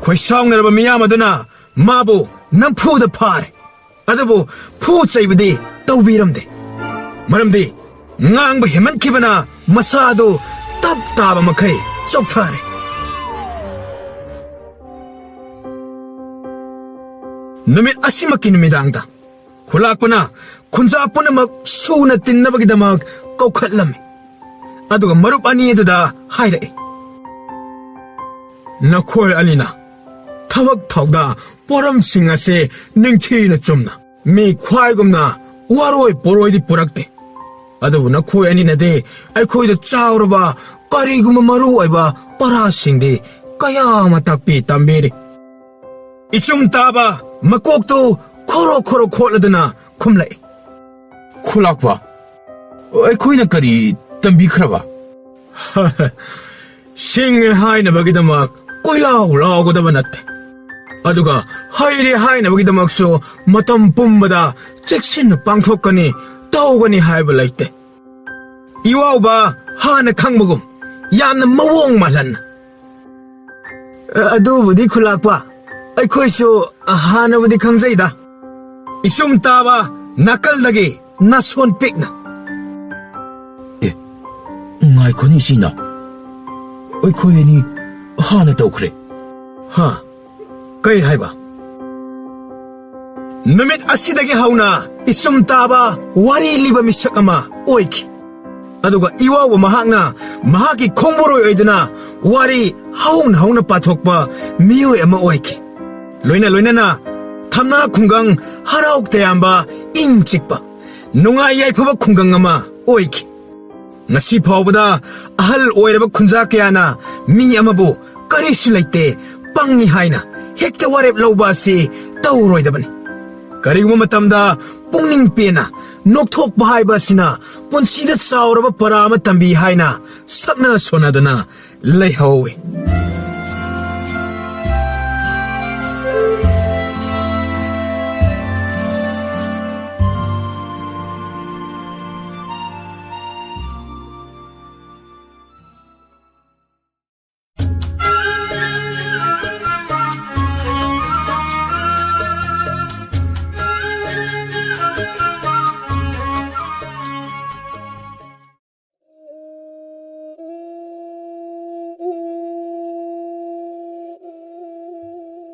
ꯈꯣꯏꯁꯥꯎꯅꯔꯕ ꯃꯤꯌꯥꯝ ꯑꯗꯨꯅ ꯃꯥꯕꯨ ꯅꯝꯐꯨꯗ ꯐꯥꯔꯦ꯫ ꯑꯗꯨꯕꯨ ꯐꯨ ꯆꯩꯕꯗꯤ ꯇꯧꯕꯤꯔꯝꯗꯦ꯫ ꯃꯔꯝꯗꯤ ꯉꯥꯡꯕ ꯍꯦꯟꯃꯟꯈꯤꯕꯅ ꯃꯁꯥ ꯑꯗꯨ ꯇꯞ ꯇꯥꯕ ꯃꯈꯩ ꯆꯣꯛꯊꯔꯦ꯫ ꯅꯨꯃꯤꯠ ꯑꯁꯤꯃꯛꯀꯤ ꯅꯨꯃꯤꯗꯥꯡꯗ ꯈꯨꯂꯥꯛꯄꯅ ꯈꯨꯟꯖꯥ ꯄꯨꯝꯅꯃꯛ ꯁꯨꯅ ꯇꯤꯟꯅꯕꯒꯤꯗꯃꯛ ꯀꯧꯈꯠꯂꯝꯃꯤ꯫ ꯑꯗꯨꯒ ꯃꯔꯨꯞ ꯑꯅꯤ ꯑꯗꯨꯗ ꯍꯥꯏꯔꯛꯏ, "ꯅꯈꯣꯏ ꯑꯅꯤꯅ ꯊꯕꯛ ꯊꯧꯗꯥ ꯄꯣꯔꯝꯁꯤꯡ ꯑꯁꯤ ꯅꯤꯡꯊꯤꯅ ꯆꯨꯝꯅ ꯃꯤ ꯈ꯭ꯋꯥꯏꯒꯨꯝꯅ ꯋꯥꯔꯣꯏ ꯄꯣꯔꯣꯏꯗꯤ ꯄꯨꯔꯛꯇꯦ꯫ ꯑꯗꯨꯕꯨ ꯅꯈꯣꯏ ꯑꯅꯤꯅꯗꯤ ꯑꯩꯈꯣꯏꯗ ꯆꯥꯎꯔꯕ ꯀꯔꯤꯒꯨꯝꯕ ꯃꯔꯨ ꯑꯣꯏꯕ ꯄꯔꯥꯁꯤꯡꯗꯤ ꯀꯌꯥ ꯑꯃ ꯇꯥꯛꯄꯤ ꯇꯝꯕꯤꯔꯤ꯫ ꯏꯆꯨꯝ ꯇꯥꯕ ꯃꯀꯣꯛꯇꯨ ꯈꯣꯔꯣ ꯈꯣꯔꯣ ꯈꯣꯠꯂꯗꯨꯅ ꯈꯨꯝꯂꯛꯏ꯫ "ꯈꯨꯂꯥꯛꯄ, ꯑꯩꯈꯣꯏꯅ ꯀꯔꯤ ꯇꯝꯕꯤꯈ꯭ꯔꯕ?" "ꯁꯤꯡꯉꯦ ꯍꯥꯏꯅꯕꯒꯤꯗꯃꯛ ꯀꯣꯏꯂꯥꯎ ꯂꯥꯎꯒꯗꯕ ꯅꯠꯇꯦ꯫ ꯑꯗꯨꯒ ꯍꯩꯔꯦ ꯍꯥꯏꯅꯕꯒꯤꯗꯃꯛꯁꯨ ꯃꯇꯝ ꯄꯨꯝꯕꯗ ꯆꯦꯛꯁꯤꯟꯅ ꯄꯥꯡꯊꯣꯛꯀꯅꯤ, ꯇꯧꯒꯅꯤ ꯍꯥꯏꯕ ꯂꯩꯇꯦ꯫ ꯏꯋꯥꯎꯕ ꯍꯥꯟꯅ ꯈꯪꯕꯒꯨꯝ ꯌꯥꯝꯅ ꯃꯑꯣꯡ ꯃꯥꯜꯍꯟꯅ꯫ "ꯑ, ꯑꯗꯨꯕꯨꯗꯤ ꯈꯨꯂꯥꯛꯄ, ꯑꯩꯈꯣꯏꯁꯨ ꯍꯥꯟꯅꯕꯨꯗꯤ ꯈꯪꯖꯩꯗ꯫ ꯏꯆꯨꯝ ꯇꯥꯕ ꯅꯥꯀꯜꯗꯒꯤ ꯅꯥꯁꯣꯟ ꯄꯤꯛꯅ꯫" "ꯑꯦ, ꯉꯥꯏꯈꯣꯅꯦ ꯁꯤꯅ, ꯑꯩꯈꯣꯏ ꯑꯅꯤ ꯍꯥꯟꯅ ꯇꯧꯈ꯭ꯔꯦ꯫" "ꯍꯥ? ꯀꯩ ꯍꯥꯏꯕ?" "ꯅꯨꯃꯤꯠ ꯑꯁꯤꯗꯒꯤ ꯍꯧꯅ ꯏꯆꯨꯝ ꯇꯥꯕ ꯋꯥꯔꯤ ꯂꯤꯕ ꯃꯤꯁꯛ ꯑꯃ ꯑꯣꯏꯈꯤ꯫ ꯑꯗꯨꯒ ꯏꯋꯥꯎꯕ ꯃꯍꯥꯛꯅ ꯃꯍꯥꯛꯀꯤ ꯈꯣꯡꯕꯣꯔꯣꯏ ꯑꯣꯏꯗꯨꯅ ꯋꯥꯔꯤ ꯍꯧꯅ ꯍꯧꯅ ꯄꯥꯊꯣꯛꯄ ꯃꯤꯑꯣꯏ ꯑꯃ ꯑꯣꯏꯈꯤ꯫ ꯂꯣꯏꯅ ꯂꯣꯏꯅꯅ ꯊꯝꯅꯥ ꯈꯨꯡꯒꯪ ꯍꯔꯥꯎ ꯇꯌꯥꯝꯕ, ꯏꯪ ꯆꯤꯛꯄ, ꯅꯨꯡꯉꯥꯏ ꯌꯥꯏꯐꯕ ꯈꯨꯡꯒꯪ ꯑꯃ ꯑꯣꯏꯈꯤ꯫ ꯉꯁꯤ ꯐꯥꯎꯕꯗ ꯑꯍꯜ ꯑꯣꯏꯔꯕ ꯈꯨꯟꯖꯥ ꯀꯌꯥꯅ ꯃꯤ ꯑꯃꯕꯨ ꯀꯔꯤꯁꯨ ꯂꯩꯇꯦ, ꯄꯪꯉꯤ ꯍꯥꯏꯅ ꯍꯦꯛꯇ ꯋꯥꯔꯦꯞ ꯂꯧꯕ ꯑꯁꯤ ꯇꯧꯔꯣꯏꯗꯕꯅꯤ꯫ ꯀꯔꯤꯒꯨꯝꯕ ꯃꯇꯝꯗ ꯄꯨꯛꯅꯤꯡ ꯄꯦꯟꯅ ꯅꯣꯛꯊꯣꯛꯄ ꯍꯥꯏꯕ ꯑꯁꯤꯅ ꯄꯨꯟꯁꯤꯗ ꯆꯥꯎꯔꯕ ꯄꯔꯥ ꯑꯃ ꯇꯝꯕꯤ ꯍꯥꯏꯅ ꯁꯛꯅ ꯁꯣꯟꯅꯗꯨꯅ ꯂꯩꯍꯧꯏ꯫"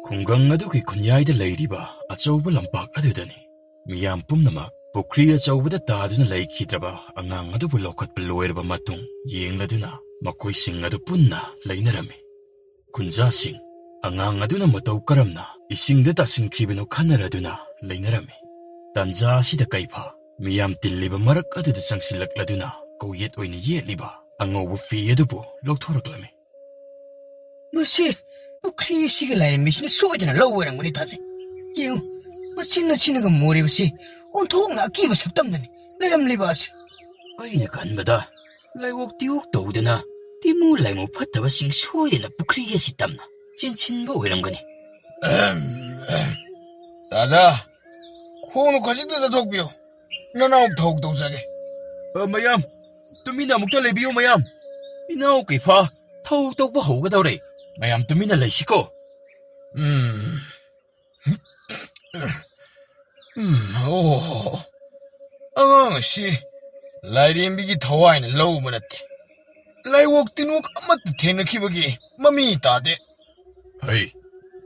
ꯈꯨꯡꯒꯪ ꯑꯗꯨꯒꯤ ꯈꯨꯟꯌꯥꯏꯗ ꯂꯩꯔꯤꯕ ꯑꯆꯧꯕ ꯂꯝꯄꯥꯛ ꯑꯗꯨꯗꯅꯤ꯫ ꯃꯤꯌꯥꯝ ꯄꯨꯝꯅꯃꯛ ꯄꯨꯈ꯭ꯔꯤ ꯑꯆꯧꯕꯗ ꯇꯥꯗꯨꯅ ꯂꯩꯈꯤꯗ꯭ꯔꯕ ꯑꯉꯥꯡ ꯑꯗꯨꯕꯨ ꯂꯧꯈꯠꯄ ꯂꯣꯏꯔꯕ ꯃꯇꯨꯡ ꯌꯦꯡꯂꯗꯨꯅ ꯃꯈꯣꯏꯁꯤꯡ ꯑꯗꯨ ꯄꯨꯟꯅ ꯂꯩꯅꯔꯝꯃꯤ꯫ ꯈꯨꯟꯖꯥꯁꯤꯡ, ꯑꯉꯥꯡ ꯑꯗꯨꯅ ꯃꯇꯧ ꯀꯔꯝꯅ ꯏꯁꯤꯡꯗ ꯇꯥꯁꯤꯟꯈ꯭ꯔꯤꯕꯅꯣ ꯈꯟꯅꯔꯗꯨꯅ ꯂꯩꯅꯔꯝꯃꯤ꯫ ꯇꯥꯟꯖꯥ ꯑꯁꯤꯗ ꯀꯩꯐꯥ ꯃꯤꯌꯥꯝ ꯇꯤꯜꯂꯤꯕ ꯃꯔꯛ ꯑꯗꯨꯗ ꯆꯪꯁꯤꯜꯂꯛꯂꯗꯨꯅ ꯀꯧꯌꯦꯠ ꯑꯣꯏꯅ ꯌꯦꯠꯂꯤꯕ ꯑꯉꯧꯕ ꯐꯤ ꯑꯗꯨꯕꯨ ꯂꯧꯊꯣꯔꯛꯂꯝꯃꯤ꯫ "ꯃꯁꯤ ꯄꯨꯈ꯭ꯔꯤ ꯑꯁꯤꯒꯤ ꯂꯥꯏꯔꯦꯝꯕꯤꯁꯤꯅ ꯁꯣꯏꯗꯅ ꯂꯧꯕ ꯑꯣꯏꯔꯝꯒꯅꯤ ꯊꯥꯖꯩ꯫ ꯌꯦꯡꯉꯨ, ꯃꯆꯤꯟ ꯑꯁꯤꯅꯒ ꯃꯣꯔꯤꯕꯁꯤ ꯑꯣꯟꯊꯣꯛꯅ ꯑꯀꯤꯕ ꯁꯛꯇꯝꯗꯅꯤ ꯂꯩꯔꯝꯂꯤꯕ ꯑꯁꯤ꯫ ꯑꯩꯅ ꯈꯟꯕꯗ ꯂꯥꯏꯑꯣꯛ ꯇꯤꯑꯣꯛ ꯇꯧꯗꯅ ꯇꯤꯃꯨ ꯂꯥꯏꯃꯨ ꯐꯠꯇꯕꯁꯤꯡ ꯁꯣꯏꯗꯅ ꯄꯨꯈ꯭ꯔꯤ ꯑꯁꯤ ꯇꯝꯅ ꯆꯦꯟꯁꯤꯟꯕ ꯑꯣꯏꯔꯝꯒꯅꯤ꯫ ꯑꯍꯝ, ꯑꯍꯝ꯫ ꯗꯥꯗꯥ, ꯈꯣꯡꯅ ꯈꯖꯤꯛꯇ ꯆꯠꯊꯣꯛꯄꯤꯌꯨ꯫ ꯅꯅꯥꯎ ꯊꯧ ꯇꯧꯖꯒꯦ꯫ ꯑ, ꯃꯌꯥꯝ, ꯇꯨꯃꯤꯟꯅ ꯑꯃꯨꯛꯇ ꯂꯩꯕꯤꯌꯨ, ꯃꯌꯥꯝ꯫ ꯏꯅꯥꯎ ꯀꯩꯐꯥ ꯊꯧ ꯇꯧꯕ ꯍꯧꯒꯗꯧꯔꯦ꯫ ꯃꯌꯥꯝ ꯇꯨꯃꯤꯟꯅ ꯂꯩꯁꯤꯀꯣ꯫ ꯎꯝ꯫ ꯎꯝ, ꯑꯣ꯫ ꯑꯉꯥꯡ ꯑꯁꯤ ꯂꯥꯏꯔꯦꯝꯕꯤꯒꯤ ꯊꯋꯥꯏꯅ ꯂꯧꯕ ꯅꯠꯇꯦ꯫ ꯂꯥꯏꯑꯣꯛ ꯇꯤꯟꯑꯣꯛ ꯑꯃꯠꯇ ꯊꯦꯡꯅꯈꯤꯕꯒꯤ ꯃꯃꯤ ꯇꯥꯗꯦ꯫ ꯍꯩ,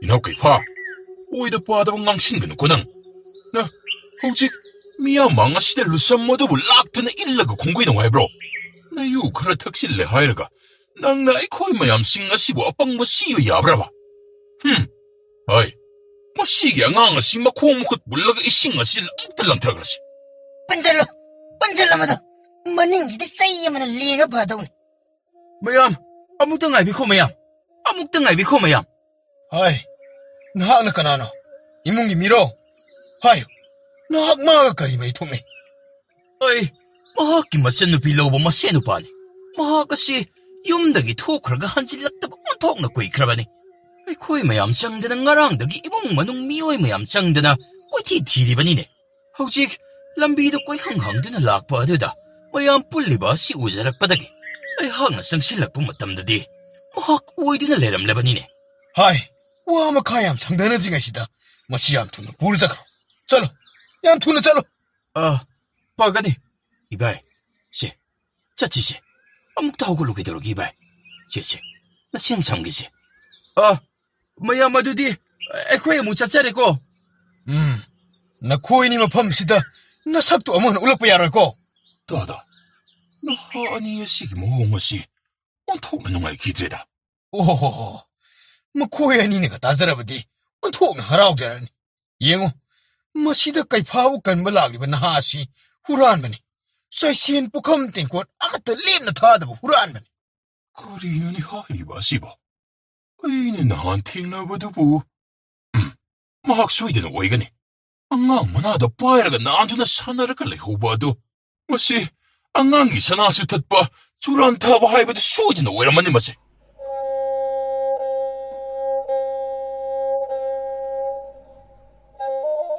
ꯏꯅꯥꯎ ꯀꯩꯐꯥ, ꯑꯣꯏꯗ ꯄꯥꯗꯕ ꯉꯥꯡꯁꯤꯟꯒꯅꯨꯀꯣ ꯅꯪ꯫ ꯅ, ꯍꯧꯖꯤꯛ ꯃꯤꯌꯥꯝ ꯃꯥꯡ ꯑꯁꯤꯗ ꯂꯨꯁꯝ ꯑꯗꯨꯕꯨ ꯂꯥꯛꯇꯨꯅ ꯏꯜꯂꯒ ꯈꯣꯡꯒꯣꯏꯅꯧ ꯍꯥꯏꯕ꯭ꯔꯣ? ꯅꯌꯨ ꯈꯔ ꯊꯛꯆꯤꯜꯂꯦ ꯍꯥꯏꯔꯒ ꯅꯪꯅ ꯑꯩꯈꯣꯏ ꯃꯌꯥꯝꯁꯤꯡ ꯑꯁꯤꯕꯨ ꯑꯄꯪꯕ ꯁꯤꯕ ꯌꯥꯕ꯭ꯔꯕ? ꯍꯨꯝ, ꯍꯩ, ꯃꯁꯤꯒꯤ ꯑꯉꯥꯡ ꯑꯁꯤ ꯃꯈꯣꯡ ꯃꯈꯨꯠ ꯄꯨꯜꯂꯒ ꯏꯁꯤꯡ ꯑꯁꯤ ꯑꯃꯨꯛꯇ ꯂꯪꯊꯈ꯭ꯔꯁꯤ꯫ ꯄꯟꯖꯜꯂꯣ, ꯄꯟꯖꯜꯂꯣ ꯃꯗꯨ꯫ ꯃꯅꯤꯡꯁꯤꯗ ꯆꯩ ꯑꯃꯅ ꯂꯦꯡꯉ ꯐꯗꯧꯅꯤ꯫ ꯃꯌꯥꯝ, ꯑꯃꯨꯛꯇ ꯉꯥꯏꯕꯤꯈꯣ ꯃꯌꯥꯝ꯫ ꯑꯃꯨꯛꯇ ꯉꯥꯏꯕꯤꯈꯣ ꯃꯌꯥꯝ꯫ ꯍꯥꯏ, ꯅꯍꯥꯛꯅ ꯀꯅꯥꯅꯣ? ꯏꯃꯨꯡꯒꯤ ꯃꯤꯔꯣ? ꯍꯥꯏꯌꯨ, ꯅꯍꯥꯛ ꯃꯥꯒ ꯀꯔꯤ ꯃꯔꯤ ꯊꯣꯛꯅꯩ? ꯑꯩ ꯃꯍꯥꯛꯀꯤ ꯃꯆꯟꯅꯨꯄꯤ ꯂꯧꯕ ꯃꯁꯦꯟ ꯅꯨꯄꯥꯅꯤ꯫ ꯃꯍꯥꯛ ꯑꯁꯤ ꯌꯨꯝꯗꯒꯤ ꯊꯣꯛꯈ꯭ꯔꯒ ꯍꯟꯖꯤꯜꯂꯛꯇꯕ ꯑꯣꯟꯊꯣꯛꯅ ꯀꯨꯏꯈ꯭ꯔꯕꯅꯤ꯫ ꯑꯩꯈꯣꯏ ꯃꯌꯥꯝ ꯆꯪꯗꯅ ꯉꯔꯥꯡꯗꯒꯤ ꯏꯃꯨꯡ ꯃꯅꯨꯡ ꯃꯤꯑꯣꯏ ꯃꯌꯥꯝ ꯆꯪꯗꯅ ꯀꯣꯏꯊꯤ ꯊꯤꯔꯤꯕꯅꯤꯅꯦ꯫ ꯍꯧꯖꯤꯛ ꯂꯝꯕꯤꯗ ꯀꯣꯏꯍꯪ ꯍꯪꯗꯨꯅ ꯂꯥꯛꯄ ꯑꯗꯨꯗ ꯃꯌꯥꯝ ꯄꯨꯜꯂꯤꯕ ꯑꯁꯤ ꯎꯖꯔꯛꯄꯗꯒꯤ ꯑꯩꯍꯥꯛꯅ ꯆꯪꯁꯤꯜꯂꯛꯄ ꯃꯇꯝꯗꯗꯤ ꯃꯍꯥꯛ ꯑꯣꯏꯗꯨꯅ ꯂꯩꯔꯝꯂꯕꯅꯤꯅꯦ꯫ ꯍꯥꯏ, ꯋꯥ ꯃꯈꯥ ꯌꯥꯝ ꯁꯪꯊꯅꯗ꯭ꯔꯤꯉꯩꯁꯤꯗ ꯃꯁꯤ ꯌꯥꯝ ꯊꯨꯅ ꯄꯨꯔ ꯆꯠꯈ꯭ꯔꯣ꯫ ꯆꯠꯂꯣ, ꯌꯥꯝ ꯊꯨꯅ ꯆꯠꯂꯣ꯫ ꯑ, ꯐꯒꯅꯤ, ꯏꯕꯥꯏ꯫ ꯁꯦ, ꯆꯠꯁꯤꯁꯦ꯫ ꯑꯃꯨꯛꯇ ꯍꯧꯒꯠꯂꯨ ꯀꯩꯗꯧꯔꯒꯦ, ꯏꯕꯥꯏ? ꯁꯦ, ꯁꯦ, ꯅꯁꯦꯟ ꯁꯝꯒꯦꯁꯦ꯫ ꯑ, ꯃꯌꯥꯝ ꯑꯗꯨꯗꯤ ꯑꯩꯈꯣꯏ ꯑꯃꯨꯛ ꯆꯠꯆꯔꯦꯀꯣ꯫ ꯎꯝ, ꯅꯈꯣꯏꯅꯤ ꯃꯐꯝꯁꯤꯗ ꯅꯁꯛꯇꯨ ꯑꯃꯨꯛ ꯍꯟꯅ ꯎꯠꯂꯛꯄ ꯌꯥꯔꯣꯏꯀꯣ꯫ ꯇꯥꯗ, ꯅꯍꯥ ꯑꯅꯤ ꯑꯁꯤꯒꯤ ꯃꯑꯣꯡ ꯑꯁꯤ ꯑꯣꯟꯊꯣꯛꯅ ꯅꯨꯡꯉꯥꯏꯈꯤꯗ꯭ꯔꯦꯗ꯫ ꯑꯣꯍꯣ, ꯃꯈꯣꯏ ꯑꯅꯤꯅꯒ ꯇꯥꯖꯔꯕꯗꯤ ꯑꯣꯟꯊꯣꯛꯅ ꯍꯔꯥꯎꯖꯔꯅꯤ꯫ ꯌꯦꯡꯉꯨ, ꯃꯁꯤꯗ ꯀꯩꯐꯥꯕꯨ ꯀꯟꯕ ꯂꯥꯛꯂꯤꯕ ꯅꯍꯥ ꯑꯁꯤ ꯍꯨꯔꯥꯟꯕꯅꯤ꯫ ꯆꯩꯁꯦꯟ ꯄꯨꯈꯝ ꯇꯦꯡꯀꯣꯠ ꯑꯃꯠꯇ ꯂꯦꯝꯅ ꯊꯥꯗꯕ ꯍꯨꯔꯥꯟꯕꯅꯤ꯫ ꯀꯔꯤꯅꯣꯅꯦ ꯍꯥꯏꯔꯤꯕ ꯑꯁꯤꯕꯣ? ꯑꯩꯅ ꯅꯍꯥꯟ ꯊꯦꯡꯅꯕꯗꯨꯕꯨ꯫ ꯎꯝ, ꯃꯍꯥꯛ ꯁꯣꯏꯗꯅ ꯑꯣꯏꯒꯅꯤ꯫ ꯑꯉꯥꯡ ꯃꯅꯥꯗ ꯄꯥꯏꯔꯒ ꯅꯥꯟꯗꯨꯅ ꯁꯥꯟꯅꯔꯒ ꯂꯩꯍꯧꯕ ꯑꯗꯨ, ꯃꯁꯤ ꯑꯉꯥꯡꯒꯤ ꯁꯅꯥꯁꯨ ꯊꯠꯄ, ꯆꯨꯔꯥꯟ ꯊꯥꯕ ꯍꯥꯏꯕꯗꯨ ꯁꯣꯏꯗꯅ ꯑꯣꯏꯔꯝꯃꯅꯤ ꯃꯁꯦ꯫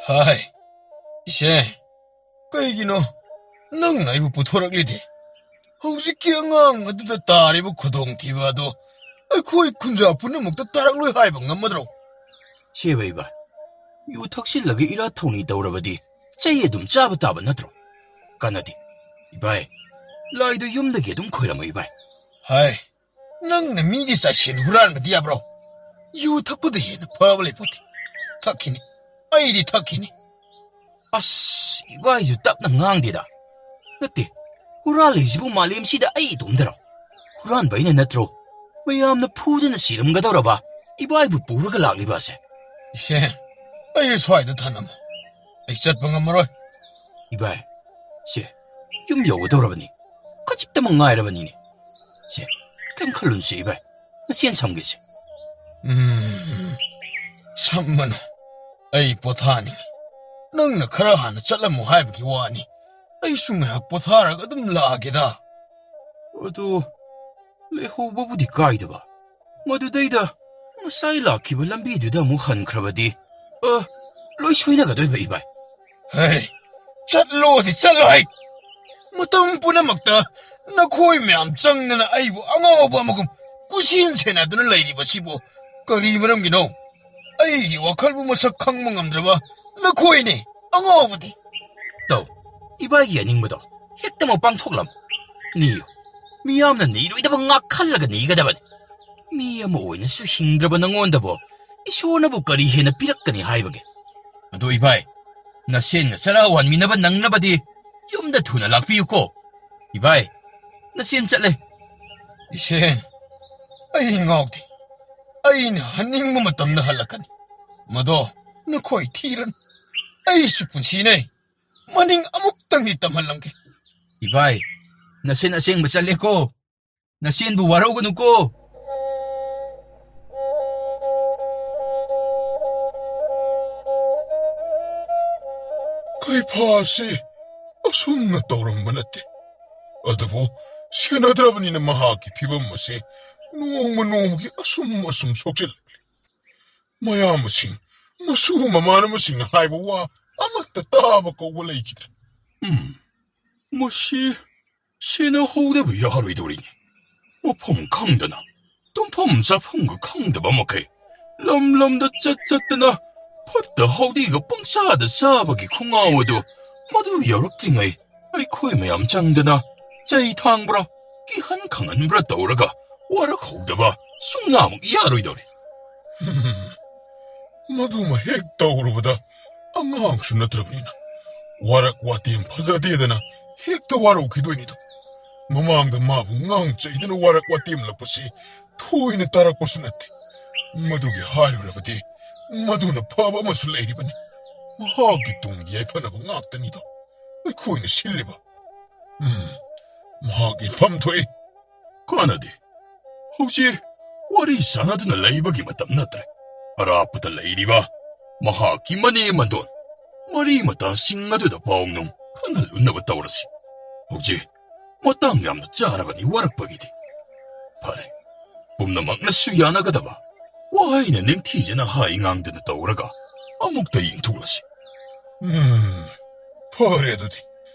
ꯍꯥꯏ, ꯏꯆꯦ, ꯀꯩꯒꯤꯅꯣ ꯅꯪꯅ ꯑꯩꯕꯨ ꯄꯨꯊꯣꯔꯛꯂꯤꯗꯤ? ꯍꯧꯖꯤꯛꯀꯤ ꯑꯉꯥꯡ ꯑꯗꯨꯗ ꯇꯥꯔꯤꯕ ꯈꯨꯗꯣꯡꯊꯤꯕ ꯑꯗꯣ ꯑꯩꯈꯣꯏ ꯈꯨꯟꯖꯥ ꯄꯨꯝꯅꯃꯛꯇ ꯇꯥꯔꯛꯂꯣꯏ ꯍꯥꯏꯕ ꯉꯝꯃꯗ꯭ꯔꯣ? ꯁꯦꯕ ꯏꯕꯥꯏ, ꯌꯨ ꯊꯛꯆꯤꯜꯂꯒ ꯏꯔꯥ ꯊꯧꯅꯤ ꯇꯧꯔꯕꯗꯤ ꯆꯩ ꯑꯗꯨꯝ ꯆꯥꯕ ꯇꯥꯕ ꯅꯠꯇ꯭ꯔꯣ? ꯀꯥꯟꯅꯗꯦ꯫ ꯏꯕꯥꯏ, ꯂꯥꯏꯗꯣ ꯌꯨꯝꯗꯒꯤ ꯑꯗꯨꯝ ꯈꯣꯏꯔꯝꯃꯣ ꯏꯕꯥꯏ꯫ ꯍꯥꯏ, ꯅꯪꯅ ꯃꯤꯒꯤ ꯆꯥꯛꯁꯦꯟ ꯍꯨꯔꯥꯟꯕꯗꯤ ꯌꯥꯕ꯭ꯔꯣ? ꯌꯨ ꯊꯛꯄꯗ ꯍꯦꯟꯅ ꯐꯕ ꯂꯩꯄꯣꯠꯇꯦ꯫ ꯊꯛꯈꯤꯅꯤ, ꯑꯩꯗꯤ ꯊꯛꯈꯤꯅꯤ꯫ ꯑꯁ, ꯏꯕꯥꯏꯁꯨ ꯇꯞꯅ ꯉꯥꯡꯗꯦꯗ꯫ ꯅꯠꯇꯦ, ꯍꯨꯔꯥꯜꯂꯤꯁꯤꯕꯨ ꯃꯥꯂꯦꯝꯁꯤꯗ ꯑꯩ ꯏꯇꯣꯝꯗꯔꯣ? ꯍꯨꯔꯥꯟꯕ ꯑꯩꯅ ꯅꯠꯇ꯭ꯔꯣ ꯃꯌꯥꯝꯅ ꯐꯨꯗꯅ ꯁꯤꯔꯝꯒꯗꯧꯔꯕ ꯏꯕꯥꯏꯕꯨ ꯄꯨꯔꯒ ꯂꯥꯛꯂꯤꯕ ꯑꯁꯦ? ꯏꯆꯦ, ꯑꯩ ꯁ꯭ꯋꯥꯏꯗ ꯊꯅꯝꯃꯣ꯫ ꯑꯩ ꯆꯠꯄ ꯉꯝꯃꯔꯣꯏ꯫ ꯏꯕꯥꯏ, ꯁꯦ, ꯌꯨꯝ ꯌꯧꯒꯗꯧꯔꯕꯅꯤ꯫ ꯈꯖꯤꯛꯇꯃꯛ ꯉꯥꯏꯔꯕꯅꯤꯅꯦ꯫ ꯁꯦ, ꯀꯩꯝ ꯈꯜꯂꯨꯅꯨꯁꯦ ꯏꯕꯥꯏ꯫ ꯅꯁꯦꯟ ꯁꯝꯒꯦꯁꯦ꯫ ꯎꯝ, ꯁꯝꯃꯅꯨ꯫ ꯑꯩ ꯄꯣꯊꯥꯅꯤꯡꯉꯤ꯫ ꯅꯪꯅ ꯈꯔ ꯍꯥꯟꯅ ꯆꯠꯂꯝꯃꯨ ꯍꯥꯏꯕꯒꯤ ꯋꯥꯅꯤ꯫ ꯑꯩꯁꯨ ꯉꯥꯏꯍꯥꯛ ꯄꯣꯊꯥꯔꯒ ꯑꯗꯨꯝ ꯂꯥꯛꯑꯒꯦꯗ꯫ ꯑꯗꯨ ꯂꯩꯍꯧꯕꯕꯨꯗꯤ ꯀꯥꯏꯗꯕ꯫ ꯃꯗꯨꯗꯩꯗ ꯉꯁꯥꯏ ꯂꯥꯛꯈꯤꯕ ꯂꯝꯕꯤꯗꯨꯗ ꯑꯃꯨꯛ ꯍꯟꯈ꯭ꯔꯕꯗꯤ, ꯑ, ꯂꯣꯏ ꯁꯣꯏꯅꯒꯗꯣꯏꯕ, ꯏꯕꯥꯏ꯫ ꯍꯦ, ꯆꯠꯂꯣꯗꯤ ꯆꯠꯂꯣ ꯍꯩ! ꯃꯇꯝ ꯄꯨꯝꯅꯃꯛꯇ ꯅꯈꯣꯏ ꯃꯌꯥꯝ ꯆꯪꯗꯅ ꯑꯩꯕꯨ ꯑꯉꯥꯎꯕ ꯑꯃꯒꯨꯝ ꯀꯨꯁꯤꯟ ꯁꯦꯟꯅꯗꯨꯅ ꯂꯩꯔꯤꯕꯁꯤꯕꯨ ꯀꯔꯤ ꯃꯔꯝꯒꯤꯅꯣ? ꯑꯩꯒꯤ ꯋꯥꯈꯜꯕꯨ ꯃꯁꯛ ꯈꯪꯕ ꯉꯝꯗ꯭ꯔꯕ ꯅꯈꯣꯏꯅꯤ ꯑꯉꯥꯎꯕꯗꯤ꯫ ꯇꯧ, ꯏꯕꯥꯏꯒꯤ ꯑꯅꯤꯡꯕꯗꯣ ꯍꯦꯛꯇꯃꯛ ꯄꯥꯡꯊꯣꯛꯂꯝꯃꯨ꯫ ꯅꯤꯌꯨ꯫ ꯃꯤꯌꯥꯝꯅ ꯅꯤꯔꯣꯏꯗꯕ ꯉꯥꯛ ꯈꯜꯂꯒ ꯅꯤꯒꯗꯕꯅꯤ꯫ ꯃꯤ ꯑꯃ ꯑꯣꯏꯅꯁꯨ ꯍꯤꯡꯗ꯭ꯔꯕ ꯅꯉꯣꯟꯗꯕꯨ ꯏꯁꯣꯔꯅꯕꯨ ꯀꯔꯤ ꯍꯦꯟꯅ ꯄꯤꯔꯛꯀꯅꯤ ꯍꯥꯏꯕꯒꯦ? ꯑꯗꯣ ꯏꯕꯥꯏ, ꯅꯁꯦꯟꯒ ꯆꯔꯥ ꯋꯥꯟꯃꯤꯟꯅꯕ ꯅꯪꯅꯕꯗꯤ ꯌꯨꯝꯗ ꯊꯨꯅ ꯂꯥꯛꯄꯤꯌꯨꯀꯣ꯫ ꯏꯕꯥꯏ, ꯅꯁꯦꯟ ꯆꯠꯂꯦ꯫ ꯏꯁꯦꯟ, ꯑꯩ ꯉꯥꯎꯗꯦ꯫ ꯑꯩꯅ ꯍꯟꯅꯤꯡꯕ ꯃꯇꯝꯗ ꯍꯜꯂꯛꯀꯅꯤ꯫ ꯃꯗꯣ ꯅꯈꯣꯏ ꯊꯤꯔꯅꯨ꯫ ꯑꯩꯁꯨ ꯄꯨꯟꯁꯤꯅꯦ꯫ ꯃꯅꯤꯡ ꯑꯃꯨꯛꯇꯪꯗꯤ ꯇꯝꯍꯜꯂꯝꯒꯦ꯫ ꯏꯕꯥꯏ, ꯅꯁꯦꯟ ꯑꯁꯦꯡꯕ ꯆꯠꯂꯦꯀꯣ꯫ ꯅꯁꯦꯟꯕꯨ ꯋꯥꯔꯧꯒꯅꯨꯀꯣ꯫ ꯈꯩꯐꯥꯁꯤ ꯑꯁꯨꯝꯅ ꯇꯧꯔꯝꯕ ꯅꯠꯇꯦ꯫ ꯑꯗꯨꯕꯨ ꯁꯦꯟꯅꯗ꯭ꯔꯕꯅꯤꯅ ꯃꯍꯥꯛꯀꯤ ꯐꯤꯕꯝ ꯑꯁꯤ ꯅꯣꯡꯃ ꯅꯣꯡꯃꯒꯤ ꯑꯁꯨꯝ ꯑꯁꯨꯝ ꯁꯣꯛꯆꯤꯜꯂꯛꯂꯤ꯫ ꯃꯌꯥꯝꯕꯁꯤꯡ, ꯃꯁꯨ ꯃꯃꯥꯟꯅꯕꯁꯤꯡꯅ ꯍꯥꯏꯕ ꯋꯥ ꯑꯃꯠꯇ ꯇꯥꯕ ꯀꯧꯕ ꯂꯩꯈꯤꯗ꯭ꯔꯦ꯫ ꯎꯝ, ꯃꯁꯤ ꯁꯦꯟꯅꯍꯧꯗꯕ ꯌꯥꯔꯣꯏꯗꯧꯔꯤꯅꯤ꯫ ꯃꯐꯝ ꯈꯪꯗꯅ, ꯇꯨꯝꯐꯝ ꯆꯥꯐꯝꯒ ꯈꯪꯗꯕ ꯃꯈꯩ ꯂꯝ ꯂꯝꯗ ꯆꯠ ꯆꯠꯇꯅ ꯐꯠꯇ ꯍꯥꯎꯗꯤꯒ ꯄꯪꯆꯥꯗ ꯆꯥꯕꯒꯤ ꯈꯣꯡꯒꯥꯎ ꯑꯗꯨ ꯃꯗꯨ ꯌꯧꯔꯛꯇ꯭ꯔꯤꯉꯩ ꯑꯩꯈꯣꯏ ꯃꯌꯥꯝ ꯆꯪꯗꯅ ꯆꯩ ꯊꯥꯡꯕ꯭ꯔꯥ, ꯀꯤꯍꯟ ꯈꯪꯍꯟꯕ꯭ꯔꯥ ꯇꯧꯔꯒ ꯋꯥꯔꯛꯍꯧꯗꯕ ꯁꯨꯡꯌꯥꯃꯛ ꯌꯥꯔꯣꯏꯗꯧꯔꯤ꯫ ꯃꯗꯨꯃ ꯍꯦꯛ ꯇꯧꯔꯨꯕꯗ ꯑꯉꯥꯡꯁꯨ ꯅꯠꯇ꯭ꯔꯕꯅꯤꯅ ꯋꯥꯔꯛ ꯋꯥꯇꯦꯝ ꯐꯖꯗꯦꯗꯅ ꯍꯦꯛꯇ ꯋꯥꯔꯧꯈꯤꯗꯣꯏꯅꯤꯗꯣ꯫ ꯃꯃꯥꯡꯗ ꯃꯥꯕꯨ ꯉꯥꯡ ꯆꯩꯗꯅ ꯋꯥꯔꯛ ꯋꯥꯇꯦꯝꯂꯛꯄꯁꯤ ꯊꯣꯏꯅ ꯇꯥꯔꯛꯄꯁꯨ ꯅꯠꯇꯦ꯫ ꯃꯗꯨꯒꯤ ꯍꯥꯏꯔꯨꯔꯕꯗꯤ ꯃꯗꯨꯅ ꯐꯕ ꯑꯃꯁꯨ ꯂꯩꯔꯤꯕꯅꯤ꯫ ꯃꯍꯥꯛꯀꯤ ꯇꯨꯡꯒꯤ ꯌꯥꯏꯐꯅꯕ ꯉꯥꯛꯇꯅꯤꯗꯣ ꯑꯩꯈꯣꯏꯅ ꯁꯤꯜꯂꯤꯕ꯫ ꯎꯝ, ꯃꯍꯥꯛ ꯏꯟꯐꯝ ꯊꯣꯛꯏ꯫ ꯀꯥꯟꯅꯗꯦ꯫ ꯍꯧꯖꯤꯛ ꯋꯥꯔꯤ ꯁꯥꯟꯅꯗꯨꯅ ꯂꯩꯕꯒꯤ ꯃꯇꯝ ꯅꯠꯇ꯭ꯔꯦ꯫ ꯑꯔꯥꯞꯄꯗ ꯂꯩꯔꯤꯕ ꯃꯍꯥꯛꯀꯤ ꯃꯅꯦꯝ ꯃꯗꯣꯟ, ꯃꯔꯤ ꯃꯇꯥꯁꯤꯡ ꯑꯗꯨꯗ ꯄꯥꯎ ꯅꯨꯡ ꯈꯪꯍꯜꯂꯨꯅꯕ ꯇꯧꯔꯁꯤ꯫ ꯍꯧꯖꯤꯛ ꯃꯇꯥꯡ ꯌꯥꯝꯅ ꯆꯥꯔꯕꯅꯤ ꯋꯥꯔꯛꯄꯒꯤꯗꯤ꯫ ꯐꯔꯦ, ꯄꯨꯝꯅꯃꯛꯅꯁꯨ ꯌꯥꯅꯒꯗꯕ ꯋꯥꯍꯩꯅ ꯅꯤꯡꯊꯤꯖꯅ ꯍꯥꯏ ꯉꯥꯡꯗꯨꯅ ꯇꯧꯔꯒ ꯑꯃꯨꯛꯇ ꯌꯦꯡꯊꯣꯛꯂꯁꯤ꯫ ꯎꯝ, ꯐꯔꯦ ꯑꯗꯨꯗꯤ꯫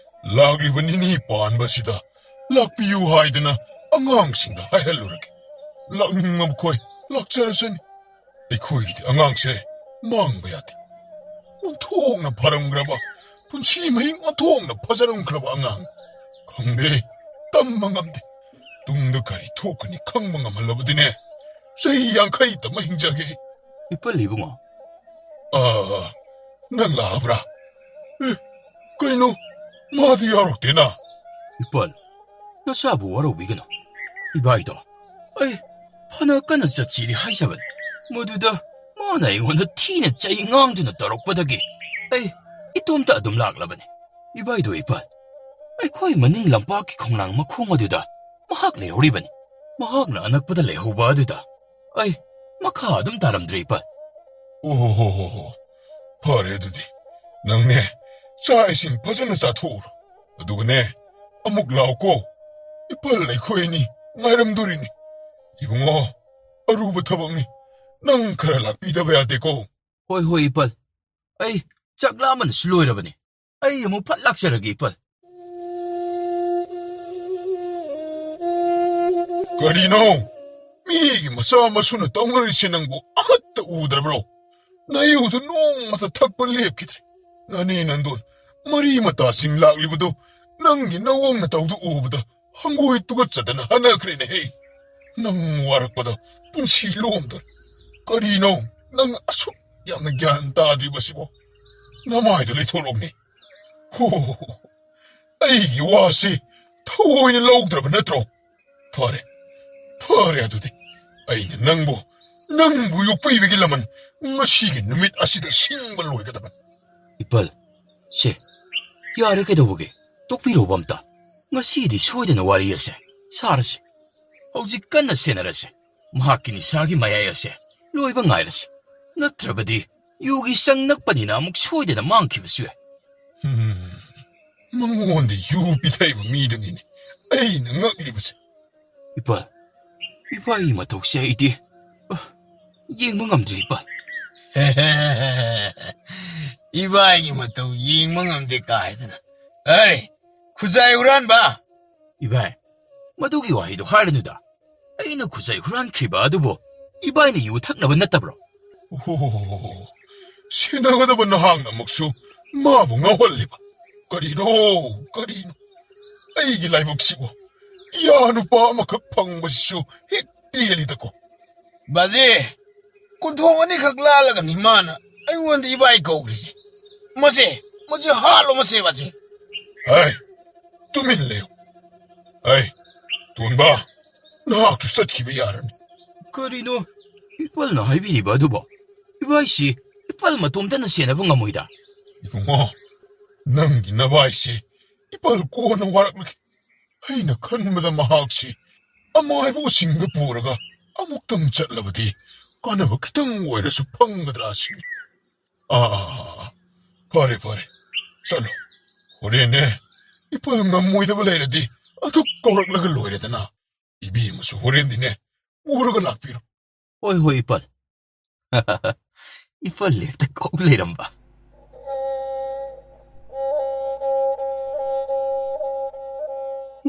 ꯂꯥꯛꯂꯤꯕ ꯅꯤꯅꯤ ꯄꯥꯟꯕ ꯑꯁꯤꯗ ꯂꯥꯛꯄꯤꯌꯨ ꯍꯥꯏꯗꯅ ꯑꯉꯥꯡꯁꯤꯡꯗ ꯍꯥꯏꯍꯜꯂꯨꯔꯒꯦ꯫ ꯂꯥꯛꯅꯤꯡꯕ ꯃꯈꯣꯏ ꯂꯥꯛꯆꯔꯁꯅꯤ꯫ ꯑꯩꯈꯣꯏꯒꯤꯗꯤ ꯑꯉꯥꯡꯁꯦ ꯃꯥꯡꯕ ꯌꯥꯗꯦ꯫ ꯑꯣꯟꯊꯣꯛꯅ ꯐꯔꯝꯈ꯭ꯔꯕ, ꯄꯨꯟꯁꯤ ꯃꯍꯤꯡ ꯑꯣꯟꯊꯣꯛꯅ ꯐꯖꯔꯝꯈ꯭ꯔꯕ ꯑꯉꯥꯡ꯫ ꯈꯪꯗꯦ, ꯇꯝꯕ ꯉꯝꯗꯦ꯫ ꯇꯨꯡꯗ ꯀꯔꯤ ꯊꯣꯛꯀꯅꯤ ꯈꯪꯕ ꯉꯝꯍꯜꯂꯕꯗꯤꯅꯦ, ꯆꯍꯤ ꯌꯥꯡꯈꯩ ꯇꯝꯕ ꯍꯤꯡꯖꯒꯦ꯫ ꯏꯄꯜ ꯏꯕꯨꯡꯉꯣ꯫ ꯑꯥ, ꯅꯪ ꯂꯥꯛꯑꯕ꯭ꯔꯥ? ꯑꯦ, ꯀꯩꯅꯣ, ꯃꯥꯗꯤ ꯌꯥꯎꯔꯛꯇꯦꯅ꯫ ꯏꯄꯜ, ꯅꯆꯥꯕꯨ ꯋꯥꯔꯧꯕꯤꯒꯅꯨ꯫ ꯏꯕꯥꯏꯗꯣ, ꯑꯩ ꯐꯅ ꯀꯟꯅ ꯆꯠꯁꯤꯗꯤ ꯍꯥꯏꯖꯕꯅꯤ꯫ ꯃꯗꯨꯗ ꯃꯥꯅ ꯑꯩꯉꯣꯟꯗ ꯊꯤꯅ ꯆꯩ ꯉꯥꯡꯗꯨꯅ ꯇꯧꯔꯛꯄꯗꯒꯤ ꯑꯩ ꯏꯇꯣꯝꯇ ꯑꯗꯨꯝ ꯂꯥꯛꯂꯕꯅꯤ꯫ ꯏꯕꯥꯏꯗꯣ ꯏꯄꯜ, ꯑꯩꯈꯣꯏ ꯃꯅꯤꯡ ꯂꯝꯄꯥꯛꯀꯤ ꯈꯣꯡꯅꯥꯡ ꯃꯈꯣꯡ ꯑꯗꯨꯗ ꯃꯍꯥꯛ ꯂꯩꯍꯧꯔꯤꯕꯅꯤ꯫ ꯃꯍꯥꯛꯅ ꯑꯅꯛꯄꯗ ꯂꯩꯍꯧꯕ ꯑꯗꯨꯗ ꯑꯩ ꯃꯈꯥ ꯑꯗꯨꯝ ꯇꯥꯔꯝꯗ꯭ꯔꯦ ꯏꯄꯜ꯫ ꯑꯣ ꯍꯣ ꯍꯣ ꯍꯣ ꯍꯣ꯫ ꯐꯔꯦ ꯑꯗꯨꯗꯤ꯫ ꯅꯪꯅꯦ, ꯆꯥꯛ ꯏꯁꯤꯡ ꯐꯖꯅ ꯆꯥꯊꯣꯛꯎꯔꯣ꯫ ꯑꯗꯨꯒꯅꯦ, ꯑꯃꯨꯛ ꯂꯥꯛꯎꯀꯣ꯫ ꯏꯄꯜ ꯑꯩꯈꯣꯏ ꯑꯅꯤ ꯉꯥꯏꯔꯝꯗꯣꯔꯤꯅꯤ꯫ ꯏꯕꯨꯡꯉꯣ, ꯑꯔꯨꯕ ꯊꯕꯛꯅꯤ꯫ ꯅꯪ ꯈꯔ ꯂꯥꯛꯄꯤꯗꯕ ꯌꯥꯗꯦꯀꯣ꯫ ꯍꯣꯏ, ꯍꯣꯏ, ꯏꯄꯜ꯫ ꯑꯩ ꯆꯥꯛ ꯂꯥꯝꯕꯅꯁꯨ ꯂꯣꯏꯔꯕꯅꯤ꯫ ꯑꯩ ꯑꯃꯨꯛ ꯐꯠ ꯂꯥꯛꯆꯔꯒꯦ, ꯏꯄꯜ꯫ ꯀꯔꯤꯅꯣ? ꯃꯤꯒꯤ ꯃꯆꯥ ꯃꯁꯨꯅ ꯇꯧꯅꯔꯤꯁꯦ ꯅꯪꯕꯨ ꯑꯃꯠꯇ ꯎꯗ꯭ꯔꯕ꯭ꯔꯣ? ꯅꯌꯨꯗꯨ ꯅꯣꯡꯃꯇ ꯊꯛꯄ ꯂꯦꯞꯈꯤꯗ꯭ꯔꯦ꯫ ꯅꯅꯦ ꯅꯟꯗꯣꯟ, ꯃꯔꯤ ꯃꯇꯥꯁꯤꯡ ꯂꯥꯛꯂꯤꯕꯗꯨ ꯅꯪꯒꯤ ꯅꯋꯣꯡ ꯅꯇꯧꯗꯨ ꯎꯕꯗ ꯍꯪꯒꯣꯏ ꯇꯨꯒꯠꯆꯗꯅ ꯍꯟꯅꯈ꯭ꯔꯦꯅꯦꯍꯦ꯫ ꯅꯪ ꯋꯥꯔꯛꯄꯗ ꯄꯨꯟꯁꯤ ꯂꯣꯝꯗꯣꯔꯦ꯫ ꯀꯔꯤꯅꯣ ꯅꯪ ꯑꯁꯨꯛ ꯌꯥꯝꯅ ꯒ꯭ꯌꯥꯟ ꯇꯥꯗ꯭ꯔꯤꯕꯁꯤꯕꯣ? ꯅꯃꯥꯏꯗꯨ ꯂꯩꯊꯣꯛꯂꯣꯛꯅꯦ꯫ ꯍꯣ, ꯑꯩꯒꯤ ꯋꯥꯁꯤ ꯊꯑꯣꯏꯅ ꯂꯧꯗ꯭ꯔꯕ ꯅꯠꯇ꯭ꯔꯣ? ꯐꯔꯦ, ꯐꯔꯦ ꯑꯗꯨꯗꯤ꯫ ꯑꯩꯅ ꯅꯪꯕꯨ, ꯅꯪꯕꯨ ꯌꯣꯛꯄꯤꯕꯒꯤ ꯂꯃꯟ ꯉꯁꯤꯒꯤ ꯅꯨꯃꯤꯠ ꯑꯁꯤꯗ ꯁꯤꯡꯕ ꯂꯣꯏꯒꯗꯕꯅꯤ꯫ ꯏꯄꯜ, ꯁꯦ, ꯌꯥꯔꯦ ꯀꯩꯗꯧꯕꯒꯦ? ꯇꯣꯛꯄꯤꯔꯣꯕ ꯑꯝꯇ꯫ ꯉꯁꯤꯗꯤ ꯁꯣꯏꯗꯅ ꯋꯥꯔꯤ ꯑꯁꯦ ꯁꯥꯔꯁꯤ꯫ ꯍꯧꯖꯤꯛ ꯀꯟꯅ ꯁꯦꯟꯅꯔꯁꯦ꯫ ꯃꯍꯥꯛꯀꯤ ꯅꯤꯁꯥꯒꯤ ꯃꯌꯥꯏ ꯑꯁꯦ ꯂꯣꯏꯕ ꯉꯥꯏꯔꯁꯦ꯫ ꯅꯠꯇ꯭ꯔꯕꯗꯤ ꯌꯨꯒꯤ ꯆꯪ ꯅꯛꯄꯅꯤꯅ ꯑꯃꯨꯛ ꯁꯣꯏꯗꯅ ꯃꯥꯡꯈꯤꯕꯁꯨ ꯌꯥꯏ꯫ ꯎꯝ, ꯃꯉꯣꯟꯗ ꯌꯨ ꯄꯤꯊꯛꯏꯕ ꯃꯤꯗꯨꯅꯤꯅꯦ ꯑꯩꯅ ꯉꯛꯂꯤꯕꯁꯦ꯫ ꯏꯄꯥ, ꯏꯄꯥꯒꯤ ꯃꯇꯧꯁꯦ ꯑꯩꯗꯤ, ꯑ, ꯌꯦꯡꯕ ꯉꯝꯗ꯭ꯔꯦ, ꯏꯄꯥ꯫ ꯏꯕꯥꯏꯒꯤ ꯃꯇꯧ ꯌꯦꯡꯕ ꯉꯝꯗꯦ ꯀꯥꯏꯗꯅ꯫ ꯑꯩ, ꯈꯨꯖꯥꯏ ꯍꯨꯔꯥꯟꯕ! ꯏꯕꯥꯏ, ꯃꯗꯨꯒꯤ ꯋꯥꯍꯩꯗꯣ ꯍꯥꯏꯔꯅꯨꯗ꯫ ꯑꯩꯅ ꯈꯨꯖꯥꯏ ꯍꯨꯔꯥꯟꯈꯤꯕ ꯑꯗꯨꯕꯨ ꯏꯕꯥꯏꯅ ꯌꯨ ꯊꯛꯅꯕ ꯅꯠꯇꯕ꯭ꯔꯣ? ꯑꯣꯍꯣ, ꯁꯦꯟꯅꯒꯗꯕ ꯅꯍꯥꯛꯅ ꯑꯃꯨꯛꯁꯨ ꯃꯥꯕꯨ ꯉꯥꯎꯍꯜꯂꯤꯕ꯫ ꯀꯔꯤꯅꯣ, ꯀꯔꯤꯅꯣ? ꯑꯩꯒꯤ ꯂꯥꯏꯕꯛꯁꯤꯕꯨ ꯏꯌꯥ ꯅꯨꯄꯥ ꯑꯃꯈꯛ ꯐꯪꯕꯁꯤꯁꯨ ꯍꯦꯛ ꯄꯦꯜꯂꯤꯗꯀꯣ꯫ ꯕꯥꯖꯤ, ꯀꯣꯟꯊꯣꯡ ꯑꯅꯤꯈꯛ ꯂꯥꯜꯂꯒꯅꯤ ꯃꯥꯅ ꯑꯩꯉꯣꯟꯗ ꯏꯕꯥꯏ ꯀꯧꯈ꯭ꯔꯤꯁꯦ꯫ ꯃꯁꯦ, ꯃꯁꯦ ꯍꯥꯠꯂꯣ, ꯃꯁꯦ, ꯃꯁꯦ꯫ ꯍꯩ, ꯇꯨꯃꯤꯟ ꯂꯩꯌꯨ꯫ ꯍꯩ, ꯇꯣꯟꯕ, ꯅꯍꯥꯛꯁꯨ ꯆꯠꯈꯤꯕ ꯌꯥꯔꯅꯤ꯫ ꯀꯔꯤꯅꯣ ꯏꯄꯜꯅ ꯍꯥꯏꯕꯤꯔꯤꯕ ꯑꯗꯨꯕꯣ? ꯏꯕꯥꯏꯁꯤ ꯏꯄꯜ ꯃꯇꯣꯝꯇꯅ ꯁꯦꯟꯅꯕ ꯉꯝꯃꯣꯏꯗ꯫ ꯏꯕꯨꯡꯉꯣ, ꯅꯪꯒꯤ ꯅꯕꯥꯏꯁꯤ ꯏꯄꯜ ꯀꯣꯟꯅ ꯋꯥꯔꯛꯂꯒꯦ꯫ ꯑꯩꯅ ꯈꯟꯕꯗ ꯃꯍꯥꯛꯁꯤ ꯑꯃꯥꯏꯕ ꯎꯁꯤꯡꯗ ꯄꯨꯔꯒ ꯑꯃꯨꯛꯇꯪ ꯆꯠꯂꯕꯗꯤ ꯀꯥꯟꯅꯕ ꯈꯤꯇꯪ ꯑꯣꯏꯔꯁꯨ ꯐꯪꯒꯗ꯭ꯔꯥ ꯁꯤꯅꯤ꯫ ꯑꯥ, ꯑꯥ, ꯑꯥ, ꯑꯥ꯫ ꯐꯔꯦ, ꯐꯔꯦ꯫ ꯆꯠꯂꯣ꯫ ꯍꯣꯔꯦꯟꯅꯦ, ꯏꯄꯜ ꯉꯝꯃꯣꯏꯗꯕ ꯂꯩꯔꯗꯤ ꯑꯗꯨ ꯀꯧꯔꯛꯂꯒ ꯂꯣꯏꯔꯦꯗꯅ꯫ ꯏꯕꯦꯝꯃꯁꯨ ꯍꯣꯔꯦꯟꯗꯤꯅꯦ, ꯄꯨꯔꯒ ꯂꯥꯛꯄꯤꯔꯣ꯫ ꯍꯣꯏ, ꯍꯣꯏ, ꯏꯄꯜ꯫ ꯏꯄꯜ ꯍꯦꯛꯇ ꯀꯧ ꯂꯩꯔꯝꯕ꯫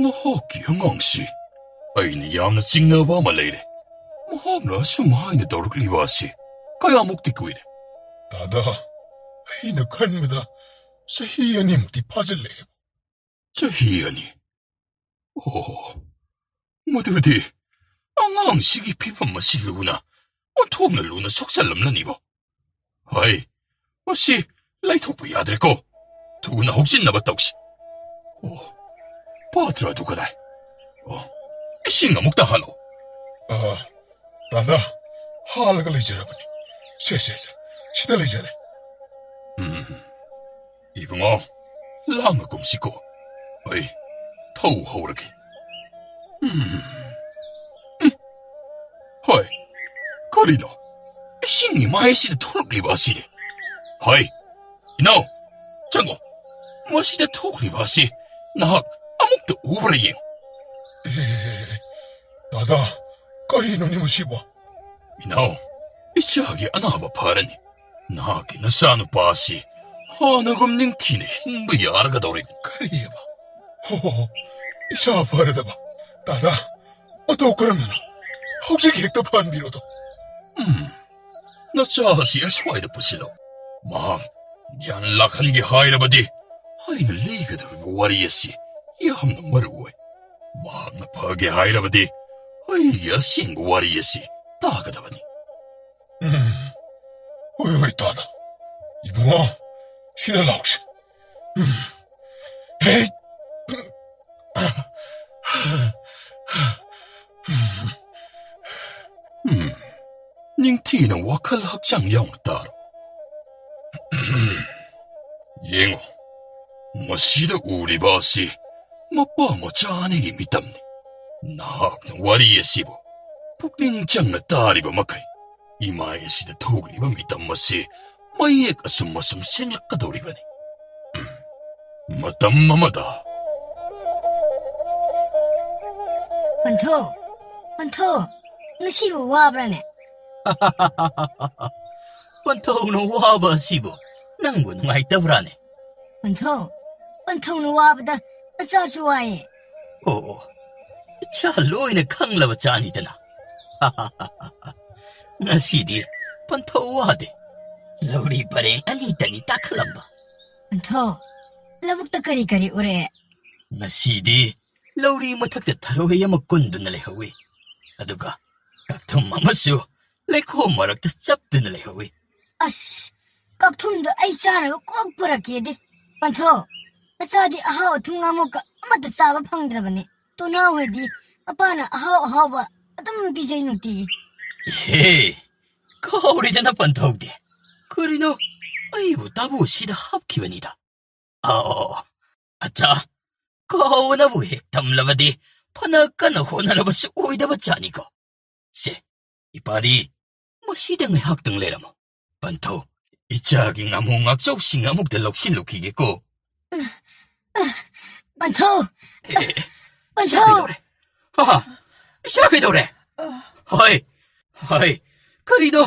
ꯅꯍꯥꯛꯀꯤ ꯑꯉꯥꯡꯁꯤ ꯑꯩꯅ ꯌꯥꯝꯅ ꯆꯤꯡꯅꯕ ꯑꯃ ꯂꯩꯔꯦ꯫ ꯃꯍꯥꯛꯅ ꯑꯁꯨꯝ ꯍꯥꯏꯅ ꯇꯧꯔꯛꯂꯤꯕ ꯑꯁꯤ ꯀꯌꯥꯃꯨꯛꯇꯤ ꯀꯨꯏꯔꯦ? ꯗꯥꯗꯥ, ꯑꯩꯅ ꯈꯟꯕꯗ ꯆꯍꯤ ꯑꯅꯤꯃꯨꯛꯇꯤ ꯐꯥꯖꯤꯜꯂꯛꯑꯦ꯫ ꯆꯍꯤ ꯑꯅꯤ? ꯑꯣ, ꯃꯗꯨꯗꯤ ꯑꯉꯥꯡꯁꯤꯒꯤ ꯐꯤꯕꯝ ꯑꯁꯤ ꯂꯨꯅ, ꯑꯣꯟꯊꯣꯛꯅ ꯂꯨꯅ ꯁꯣꯛꯆꯜꯂꯝꯂꯅꯤꯕꯣ꯫ ꯍꯩ, ꯃꯁꯤ ꯂꯩꯊꯣꯛꯄ ꯌꯥꯗ꯭ꯔꯦꯀꯣ꯫ ꯊꯨꯅ ꯍꯧꯖꯤꯟꯅꯕ ꯇꯧꯁꯤ꯫ ꯑꯣ, ꯄꯥꯇ꯭ꯔ ꯑꯗꯨ ꯀꯗꯥꯏ? ꯑꯣ, ꯏꯁꯤꯡ ꯑꯃꯨꯛꯇ ꯍꯥꯜꯂꯣ꯫ ꯑ, ꯗꯥꯗꯥ, ꯍꯥꯜꯂꯒ ꯂꯩꯖꯔꯕꯅꯤ꯫ ꯁꯦ, ꯁꯦ, ꯁꯦ, ꯁꯤꯗ ꯂꯩꯖꯔꯦ꯫ ꯎꯝ, ꯏꯕꯨꯡꯉꯣ, ꯂꯥꯡꯉꯒꯨꯝꯁꯤꯀꯣ꯫ ꯑꯩ ꯊꯧ ꯍꯧꯔꯒꯦ꯫ ꯎꯝ꯫ ꯎꯝ꯫ ꯍꯣꯏ, ꯀꯔꯤꯅꯣ? ꯏꯁꯤꯡꯒꯤ ꯃꯥꯏ ꯑꯁꯤꯗ ꯊꯣꯛꯂꯛꯂꯤꯕ ꯑꯁꯤꯗꯤ? ꯍꯣꯏ, ꯏꯅꯥꯎ, ꯆꯪꯉꯣ꯫ ꯃꯁꯤꯗ ꯊꯣꯛꯂꯤꯕ ꯑꯁꯤ ꯅꯍꯥꯛ ꯑꯃꯨꯛꯇ ꯎꯕ꯭ꯔꯥ ꯌꯦꯡꯉꯨ꯫ ꯑꯦ, ꯗꯥꯗꯥ, ꯀꯔꯤꯅꯣꯅꯦ ꯃꯁꯤꯕꯣ? ꯏꯅꯥꯎ, ꯏꯆꯥꯒꯤ ꯑꯅꯥꯕ ꯐꯔꯅꯤ꯫ ꯅꯍꯥꯛꯀꯤ ꯅꯆꯥꯅꯨꯄꯥ ꯑꯁꯤ ꯍꯥꯟꯅꯒꯨꯝ ꯅꯤꯡꯊꯤꯅ ꯍꯤꯡꯕ ꯌꯥꯔꯒꯗꯧꯔꯦ꯫ ꯀꯔꯤꯑꯕ? ꯍꯣ, ꯍꯣ, ꯍꯣ, ꯏꯆꯥ ꯐꯔꯗꯕ? ꯗꯥꯗꯥ, ꯃꯇꯧ ꯀꯔꯝꯅꯅꯣ? ꯍꯧꯖꯤꯛ ꯍꯦꯛꯇ ꯐꯍꯟꯕꯤꯔꯣꯗꯣ꯫ ꯎꯝ, ꯅꯆꯥ ꯑꯁꯤ ꯑꯁ꯭ꯋꯥꯏꯗ ꯄꯨꯁꯤꯜꯂꯣ꯫ ꯃꯍꯥꯛ ꯒ꯭ꯌꯥꯟ ꯂꯥꯛꯍꯟꯒꯦ ꯍꯥꯏꯔꯕꯗꯤ ꯑꯩꯅ ꯂꯤꯒꯗꯧꯔꯤꯕ ꯋꯥꯔꯤ ꯑꯁꯤ ꯌꯥꯝꯅ ꯃꯔꯨ ꯑꯣꯏ꯫ ꯃꯍꯥꯛꯅ ꯐꯒꯦ ꯍꯥꯏꯔꯕꯗꯤ ꯑꯩꯒꯤ ꯑꯁꯦꯡꯕ ꯋꯥꯔꯤ ꯑꯁꯤ ꯇꯥꯒꯗꯕꯅꯤ꯫ ꯎꯝ꯫ ꯍꯣꯏ, ꯍꯣꯏ, ꯇꯥꯗ꯫ ꯏꯕꯨꯡꯉꯣ, ꯁꯤꯗ ꯂꯥꯛꯁꯤ꯫ ꯎꯝ꯫ ꯍꯦ꯫ ꯎꯝ꯫ ꯅꯤꯡꯊꯤꯅ ꯋꯥꯈꯜ ꯍꯛꯆꯥꯡ ꯌꯥꯎꯅ ꯇꯥꯔꯣ꯫ ꯌꯦꯡꯉꯣ, ꯃꯁꯤꯗ ꯎꯔꯤꯕ ꯑꯁꯤ ꯃꯄꯥ ꯃꯆꯥ ꯑꯅꯤꯒꯤ ꯃꯤꯇꯝꯅꯤ꯫ ꯅꯍꯥꯛꯅ ꯋꯥꯔꯤ ꯑꯁꯤꯕꯨ ꯄꯨꯛꯅꯤꯡ ꯆꯪꯅ ꯇꯥꯔꯤꯕ ꯃꯈꯩ, ꯏꯃꯥꯏ ꯑꯁꯤꯗ ꯊꯣꯛꯂꯤꯕ ꯃꯤꯇꯝ ꯑꯁꯤ ꯃꯌꯦꯛ ꯑꯁꯨꯝ ꯑꯁꯨꯝ ꯁꯦꯡꯂꯛꯀꯗꯧꯔꯤꯕꯅꯤ꯫ ꯃꯇꯝ ꯑꯃꯗ꯫ ꯄꯟꯊꯧ, ꯄꯟꯊꯧ, ꯉꯁꯤꯕꯨ ꯋꯥꯕ꯭ꯔꯥꯅꯦ? ꯄꯟꯊꯧꯅ ꯋꯥꯕ ꯑꯁꯤꯕꯨ ꯅꯪꯕꯨ ꯅꯨꯡꯉꯥꯏꯇꯕ꯭ꯔꯥꯅꯦ? ꯄꯟꯊꯧ, ꯄꯟꯊꯧꯅ ꯋꯥꯕꯗ ꯅꯆꯥꯁꯨ ꯋꯥꯏꯌꯦ꯫ ꯑꯣ, ꯑꯣ, ꯏꯆꯥ ꯂꯣꯏꯅ ꯈꯪꯂꯕ ꯆꯥꯅꯤꯗꯅ꯫ ꯉꯁꯤꯗꯤ ꯄꯟꯊꯧ ꯋꯥꯗꯦ꯫ ꯂꯧꯔꯤ ꯄꯔꯦꯡ ꯑꯅꯤꯇꯅꯤ ꯇꯥꯈꯠꯂꯝꯕ꯫ ꯄꯟꯊꯧ, ꯂꯧꯕꯨꯛꯇ ꯀꯔꯤ ꯀꯔꯤ ꯎꯔꯦ? ꯉꯁꯤꯗꯤ ꯂꯧꯔꯤ ꯃꯊꯛꯇ ꯊꯔꯣꯏ ꯑꯃ ꯀꯨꯟꯗꯨꯅ ꯂꯩꯍꯧꯏ꯫ ꯑꯗꯨꯒ ꯀꯛꯊꯨꯝ ꯑꯃꯁꯨ ꯂꯩꯈꯣꯝ ꯃꯔꯛꯇ ꯆꯞꯇꯨꯅ ꯂꯩꯍꯧꯏ꯫ ꯑꯁ, ꯀꯛꯊꯨꯝꯗꯣ ꯑꯩ ꯆꯥꯅꯕ ꯀꯣꯛ ꯄꯨꯔꯛꯀꯦꯗꯤ꯫ ꯄꯟꯊꯧ, ꯅꯆꯥꯗꯤ ꯑꯍꯥꯎ ꯑꯊꯨꯝ ꯉꯥꯃꯣꯛꯀ ꯑꯃꯠꯇ ꯆꯥꯕ ꯐꯪꯗ꯭ꯔꯕꯅꯤ꯫ ꯇꯣꯅꯥꯎ ꯍꯣꯏꯗꯤ ꯃꯄꯥꯅ ꯑꯍꯥꯎ ꯑꯍꯥꯎꯕ ꯑꯗꯨꯝ ꯄꯤꯖꯩ ꯅꯨꯡꯇꯤꯒꯤ꯫ ꯏꯍꯦ, ꯀꯥꯎꯔꯦꯗꯅ ꯄꯟꯊꯧꯗꯤ꯫ ꯀꯔꯤꯅꯣ, ꯑꯩꯕꯨ ꯇꯥꯕꯨ ꯁꯤꯗ ꯍꯥꯞꯈꯤꯕꯅꯤꯗ꯫ ꯑꯣ, ꯑꯆꯥ, ꯀꯥꯎꯅꯕꯨ ꯍꯦꯛ ꯊꯝꯂꯕꯗꯤ ꯐꯅ ꯀꯟꯅ ꯍꯣꯠꯅꯔꯕꯁꯨ ꯑꯣꯏꯗꯕ ꯖꯥꯠꯅꯤꯀꯣ꯫ ꯁꯦ, ꯏꯄꯥꯔꯤ, ꯃꯁꯤꯗ ꯉꯥꯏꯍꯥꯛꯇꯪ ꯂꯩꯔꯝꯃꯨ꯫ ꯄꯟꯊꯧ, ꯏꯆꯥꯒꯤ ꯉꯥꯃꯨ ꯉꯥꯛꯆꯧꯁꯤꯡ ꯑꯃꯨꯛꯇ ꯂꯧꯁꯤꯜꯂꯨꯈꯤꯒꯦꯀꯣ꯫ ꯄꯟꯊꯧ! ꯑꯦ, ꯑꯦ, ꯏꯆꯥ ꯄꯟꯊꯧ! ꯀꯩꯗꯧꯔꯦ? ꯍꯥ, ꯍꯥ, ꯏꯆꯥ ꯀꯩꯗꯧꯔꯦ? ꯍꯣꯏ, ꯍꯣꯏ, ꯀꯔꯤꯅꯣ?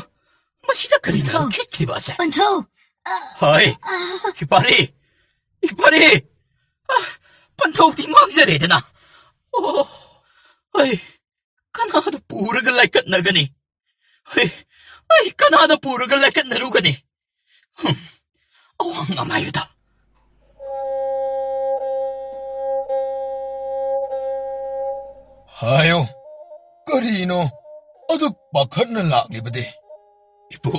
ꯃꯁꯤꯗ ꯀꯔꯤꯅꯣ ꯄꯟꯊꯧ! ꯈꯦꯠꯈ꯭ꯔꯤꯕ ꯑꯁꯦ? ꯄꯟꯊꯧ! ꯍꯣꯏ, ꯏꯄꯥꯔꯤ! ꯏꯄꯥꯔꯤ! ꯑ, ꯄꯟꯊꯧꯗꯤ ꯃꯥꯡꯖꯔꯦꯗꯅ꯫ ꯑꯣ, ꯑꯩ ꯀꯅꯥꯗ ꯄꯨꯔꯒ ꯂꯥꯏꯀꯠꯅꯒꯅꯤ? ꯑꯩ, ꯑꯩ ꯀꯅꯥꯗ ꯄꯨꯔꯒ ꯂꯥꯏꯀꯠꯅꯔꯨꯒꯅꯤ? ꯍꯨꯝ, ꯑꯋꯥꯡ ꯑꯃꯥꯏꯕꯗ꯫ ꯍꯥꯏꯌꯣ, ꯀꯔꯤꯅꯣ ꯑꯗꯨꯛ ꯄꯥꯈꯠꯅ ꯂꯥꯛꯂꯤꯕꯗꯤ? ꯏꯄꯨ,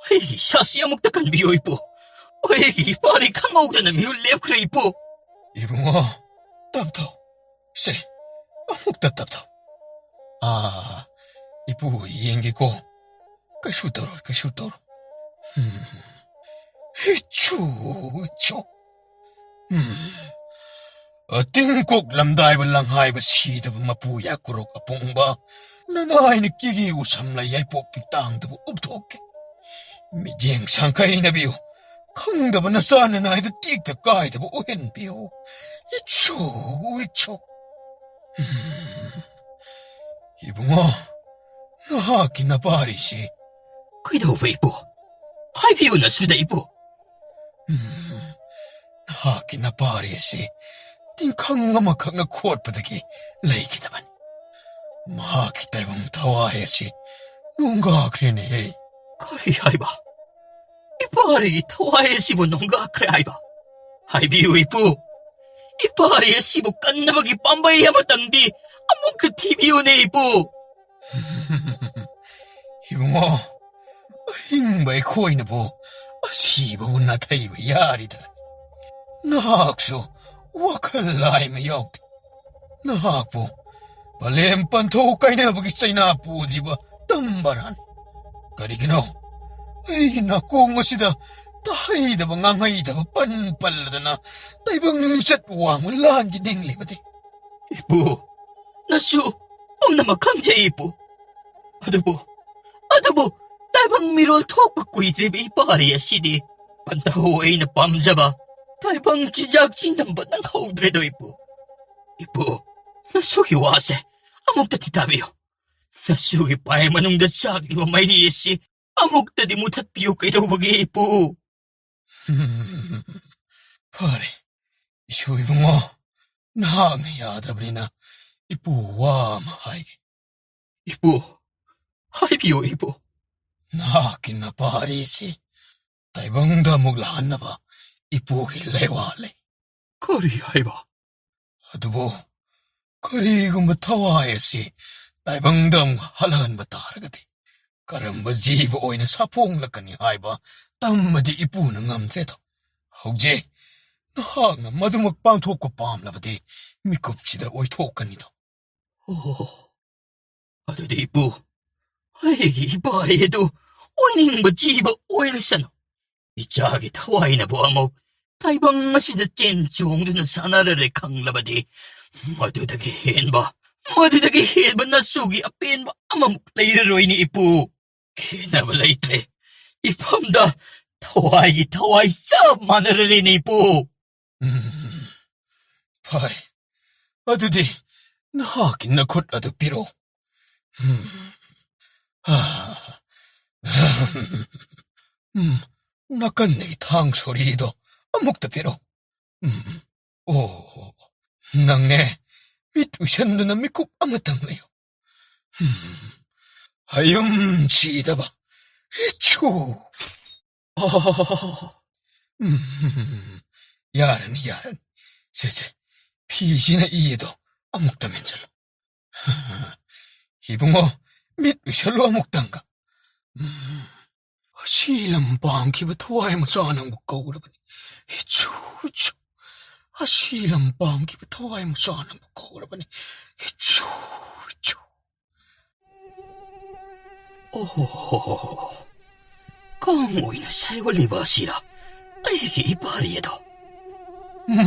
ꯑꯩꯒꯤ ꯏꯁꯥꯁꯤ ꯑꯃꯨꯛꯇ ꯀꯟꯕꯤꯌꯨ, ꯏꯄꯨ꯫ ꯑꯩꯒꯤ ꯏꯄꯥꯗꯤ ꯈꯪꯍꯧꯗꯅ ꯃꯤꯍꯨꯠ ꯂꯦꯞꯈ꯭ꯔꯦ, ꯏꯄꯨ꯫ ꯏꯕꯨꯡꯉꯣ, ꯇꯞꯊꯧ꯫ ꯁꯦ, ꯑꯃꯨꯛꯇ ꯇꯞꯊꯧ꯫ ꯑꯥ, ꯏꯄꯨ ꯌꯦꯡꯒꯦꯀꯣ꯫ ꯀꯩꯁꯨ ꯇꯧꯔꯣꯏ, ꯀꯩꯁꯨ ꯇꯧꯔꯣꯏ꯫ ꯍꯝ꯫ ꯍꯤꯆꯨ, ꯍꯤꯆꯨ꯫ ꯎꯝ꯫ ꯑꯇꯤꯡ ꯀꯣꯛꯂꯝꯗꯥꯏꯕ ꯂꯪꯍꯥꯏꯕ ꯁꯤꯗꯕ ꯃꯄꯨ ꯌꯥꯀꯨꯔꯣꯛ ꯑꯄꯣꯡꯕ, ꯅꯅꯥꯏꯅ ꯀꯤꯒꯤ ꯎꯁꯝꯂ ꯌꯥꯏꯄꯣꯛꯄꯤ ꯇꯥꯡꯗꯕ ꯎꯞꯊꯣꯛꯀꯦ꯫ ꯃꯤꯠꯌꯦꯡ ꯁꯪꯈꯩꯅꯕꯤꯌꯨ꯫ ꯈꯪꯗꯕ ꯅꯆꯥ ꯅꯅꯥꯏꯗ ꯇꯦꯛꯇ ꯀꯥꯏꯗꯕ ꯑꯣꯏꯍꯟꯕꯤꯌꯨ꯫ ꯏꯆꯨ, ꯏꯆꯨ꯫ ꯎꯝ꯫ ꯏꯕꯨꯡꯉꯣ, ꯅꯍꯥꯛꯀꯤ ꯅꯄꯥꯔꯤꯁꯤ꯫ ꯀꯩꯗꯧꯕ, ꯏꯄꯨ? ꯍꯥꯏꯕꯤꯌꯨ ꯅꯁꯨꯗ, ꯏꯄꯨ꯫ ꯎꯝ, ꯅꯍꯥꯛꯀꯤ ꯅꯄꯥꯔꯤ ꯑꯁꯤ ꯇꯤꯡꯈꯪ ꯑꯃꯈꯛꯅ ꯈꯣꯠꯄꯗꯒꯤ ꯂꯩꯈꯤꯗꯕꯅꯤ꯫ ꯃꯍꯥꯛꯀꯤ ꯇꯥꯏꯕꯪ ꯊꯋꯥꯏ ꯑꯁꯤ ꯅꯣꯡꯒꯥꯈ꯭ꯔꯦꯅꯦꯍꯦ꯫ ꯀꯔꯤ ꯍꯥꯏꯕ? ꯏꯄꯥꯔꯤꯒꯤ ꯊꯋꯥꯏ ꯑꯁꯤꯕꯨ ꯅꯣꯡꯒꯥꯈ꯭ꯔꯦ ꯍꯥꯏꯕ? ꯍꯥꯏꯕꯤꯌꯨ, ꯏꯄꯨ꯫ ꯏꯄꯥꯔꯤ ꯑꯁꯤꯕꯨ ꯀꯟꯅꯕꯒꯤ ꯄꯥꯝꯕꯩ ꯑꯃꯇꯪꯗꯤ ꯑꯃꯨꯛꯇ ꯊꯤꯕꯤꯌꯨꯅꯦ, ꯏꯄꯨ꯫ ꯏꯕꯨꯡꯉꯣ, ꯑꯍꯤꯡꯕ ꯑꯩꯈꯣꯏꯅꯕꯨ ꯑꯁꯤꯕꯕꯨ ꯅꯥꯊꯩꯕ ꯌꯥꯔꯤꯗ꯭ꯔꯥ? ꯅꯍꯥꯛꯁꯨ ꯋꯥꯈꯜ ꯂꯥꯏꯃ ꯌꯥꯎꯗꯦ꯫ ꯅꯍꯥꯛꯄꯨ ꯄꯂꯦꯝ ꯄꯟꯊꯧ ꯀꯥꯏꯅꯕꯒꯤ ꯆꯩꯅꯥ ꯄꯨꯗ꯭ꯔꯤꯕ ꯇꯝꯕꯔꯥꯅꯤ꯫ ꯀꯔꯤꯒꯤꯅꯣ ꯑꯩꯒꯤ ꯅꯥꯀꯣꯡ ꯑꯁꯤꯗ ꯇꯥꯍꯩꯗꯕ ꯉꯥꯡꯍꯩꯗꯕ ꯄꯟ ꯄꯜꯂꯗꯅ ꯇꯥꯏꯕꯪ ꯂꯤꯆꯠ ꯋꯥꯡꯃ ꯂꯥꯟꯒꯤ ꯅꯤꯡꯂꯤꯕꯗꯤ? ꯏꯄꯨ, ꯅꯁꯨ ꯄꯨꯝꯅꯃꯛ ꯈꯪꯖꯩ, ꯏꯄꯨ꯫ ꯑꯗꯨꯕꯨ, ꯑꯗꯨꯕꯨ ꯇꯥꯏꯕꯪ ꯃꯤꯔꯣꯜ ꯊꯣꯛꯄ ꯀꯨꯏꯗ꯭ꯔꯤꯕ ꯏꯄꯥꯔꯤ ꯑꯁꯤꯗꯤ ꯄꯟꯊꯧ ꯑꯩꯅ ꯄꯥꯝꯖꯕ ꯇꯥꯏꯕꯪ ꯆꯤꯟꯖꯥꯛ ꯆꯤꯟꯗꯝꯕ ꯅꯪꯍꯧꯗ꯭ꯔꯦꯗꯣ, ꯏꯄꯨ꯫ ꯏꯄꯨ, ꯅꯁꯨꯒꯤ ꯋꯥꯁꯦ ꯑꯃꯨꯛꯇꯗꯤ ꯇꯥꯕꯤꯌꯨ꯫ ꯅꯁꯨꯒꯤ ꯄꯥꯏ ꯃꯅꯨꯡꯗ ꯆꯥꯛꯂꯤꯕ ꯃꯩꯔꯤ ꯑꯁꯤ ꯑꯃꯨꯛꯇꯗꯤ ꯃꯨꯊꯠꯄꯤꯌꯨ ꯀꯩꯗꯧꯕꯒꯦ, ꯏꯄꯨ? ꯐꯔꯦ, ꯏꯁꯨ ꯏꯕꯨꯡꯉꯣ, ꯅꯍꯥꯛꯅ ꯌꯥꯗ꯭ꯔꯕꯅꯤꯅ ꯏꯄꯨ ꯋꯥ ꯑꯃ ꯍꯥꯏꯒꯦ꯫ ꯏꯄꯨ, ꯍꯥꯏꯕꯤꯌꯨ, ꯏꯄꯨ꯫ ꯅꯍꯥꯛꯀꯤ ꯅꯄꯥꯔꯤꯁꯤ ꯇꯥꯏꯕꯪꯗ ꯑꯃꯨꯛ ꯂꯥꯛꯍꯟꯅꯕ ꯏꯄꯨꯒꯤ ꯂꯩꯋꯥ ꯂꯩ꯫ ꯀꯔꯤ ꯍꯥꯏꯕ? ꯑꯗꯨꯕꯨ ꯀꯔꯤꯒꯨꯝꯕ ꯊꯋꯥꯏ ꯑꯁꯤ ꯇꯥꯏꯕꯪꯗ ꯑꯃꯨꯛ ꯍꯜꯂꯛꯍꯟꯕ ꯇꯥꯔꯒꯗꯤ ꯀꯔꯝꯕ ꯖꯤꯕ ꯑꯣꯏꯅ ꯁꯥꯐꯣꯡꯂꯛꯀꯅꯤ ꯍꯥꯏꯕ ꯇꯝꯕꯗꯤ ꯏꯄꯨꯅ ꯉꯝꯗ꯭ꯔꯦꯗꯣ꯫ ꯍꯧꯖꯤꯛ ꯅꯍꯥꯛꯅ ꯃꯗꯨꯃꯛ ꯄꯥꯡꯊꯣꯛꯄ ꯄꯥꯝꯂꯕꯗꯤ ꯃꯤꯀꯨꯞꯁꯤꯗ ꯑꯣꯏꯊꯣꯛꯀꯅꯤꯗꯣ꯫ ꯑꯣ, ꯑꯗꯨꯗꯤ ꯏꯄꯨ, ꯑꯩꯒꯤ ꯏꯄꯥ ꯑꯗꯨ ꯑꯣꯏꯅꯤꯡꯕ ꯖꯤꯕ ꯑꯣꯏꯔꯁꯅꯨ꯫ ꯏꯆꯥꯒꯤ ꯊꯋꯥꯏꯅꯕꯨ ꯑꯃꯨꯛ ꯇꯥꯏꯕꯪ ꯑꯁꯤꯗ ꯆꯦꯟ ꯆꯣꯡꯗꯨꯅ ꯁꯥꯟꯅꯔꯔꯦ ꯈꯪꯂꯕꯗꯤ, ꯃꯗꯨꯗꯒꯤ ꯍꯦꯟꯕ, ꯃꯗꯨꯗꯒꯤ ꯍꯦꯟꯕ ꯅꯁꯨꯒꯤ ꯑꯄꯦꯟꯕ ꯑꯃꯃꯨꯛ ꯂꯩꯔꯔꯣꯏꯅꯦ, ꯏꯄꯨ꯫ ꯈꯦꯟꯅꯕ ꯂꯩꯇ꯭ꯔꯦ꯫ ꯏꯐꯝꯗ ꯊꯋꯥꯏꯒꯤ ꯊꯋꯥꯏ ꯆꯞ ꯃꯥꯟꯅꯔꯦꯅꯦ, ꯏꯄꯨ꯫ ꯎꯝ, ꯐꯔꯦ꯫ ꯑꯗꯨꯗꯤ ꯅꯍꯥꯛꯀꯤ ꯅꯈꯨꯠ ꯑꯗꯨ ꯄꯤꯔꯛꯎ꯫ ꯎꯝ꯫ ꯎꯝ, ꯅꯥꯀꯟꯗꯒꯤ ꯊꯥꯡ ꯁꯣꯔꯤꯗꯣ ꯑꯃꯨꯛꯇ ꯄꯤꯔꯛꯎ꯫ ꯎꯝ꯫ ꯑꯣ, ꯅꯪꯅꯦ, ꯃꯤꯠ ꯎꯏꯁꯟꯗꯨꯅ ꯃꯤꯀꯨꯞ ꯑꯃꯇꯪ ꯂꯩꯌꯨ꯫ ꯎꯝ꯫ ꯍꯌꯨꯝ ꯁꯤꯗꯕ꯫ ꯏꯆꯨ꯫ ꯑꯣ꯫ ꯎꯝ, ꯌꯥꯔꯅꯤ, ꯌꯥꯔꯅꯤ꯫ ꯁꯦ, ꯁꯦ, ꯐꯤꯁꯤꯅ ꯏ ꯑꯗꯣ ꯑꯃꯨꯛꯇ ꯃꯦꯟꯁꯤꯜꯂꯨ꯫ ꯏꯕꯨꯡꯉꯣ, ꯃꯤꯠ ꯎꯏꯁꯜꯂꯨ ꯑꯃꯨꯛꯇꯪꯒ꯫ ꯎꯝ, ꯑꯁꯤ ꯂꯝ ꯄꯥꯝꯈꯤꯕ ꯊꯋꯥꯏ ꯃꯆꯥ ꯅꯪꯕꯨ ꯀꯧꯔꯕꯅꯤ꯫ ꯏꯆꯨ, ꯏꯆꯨ꯫ ꯑꯁꯤ ꯂꯝ ꯄꯥꯝꯈꯤꯕ ꯊꯋꯥꯏ ꯃꯆꯥ ꯅꯪꯕꯨ ꯀꯧꯔꯕꯅꯤ꯫ ꯏꯆꯨ, ꯏꯆꯨ꯫ ꯑꯣꯍꯣ, ꯀꯥꯡ ꯑꯣꯏꯅ ꯁꯥꯏꯑꯣꯠꯂꯤꯕ ꯑꯁꯤꯔ ꯑꯩꯒꯤ ꯏꯄꯥꯔꯤ ꯑꯗꯣ?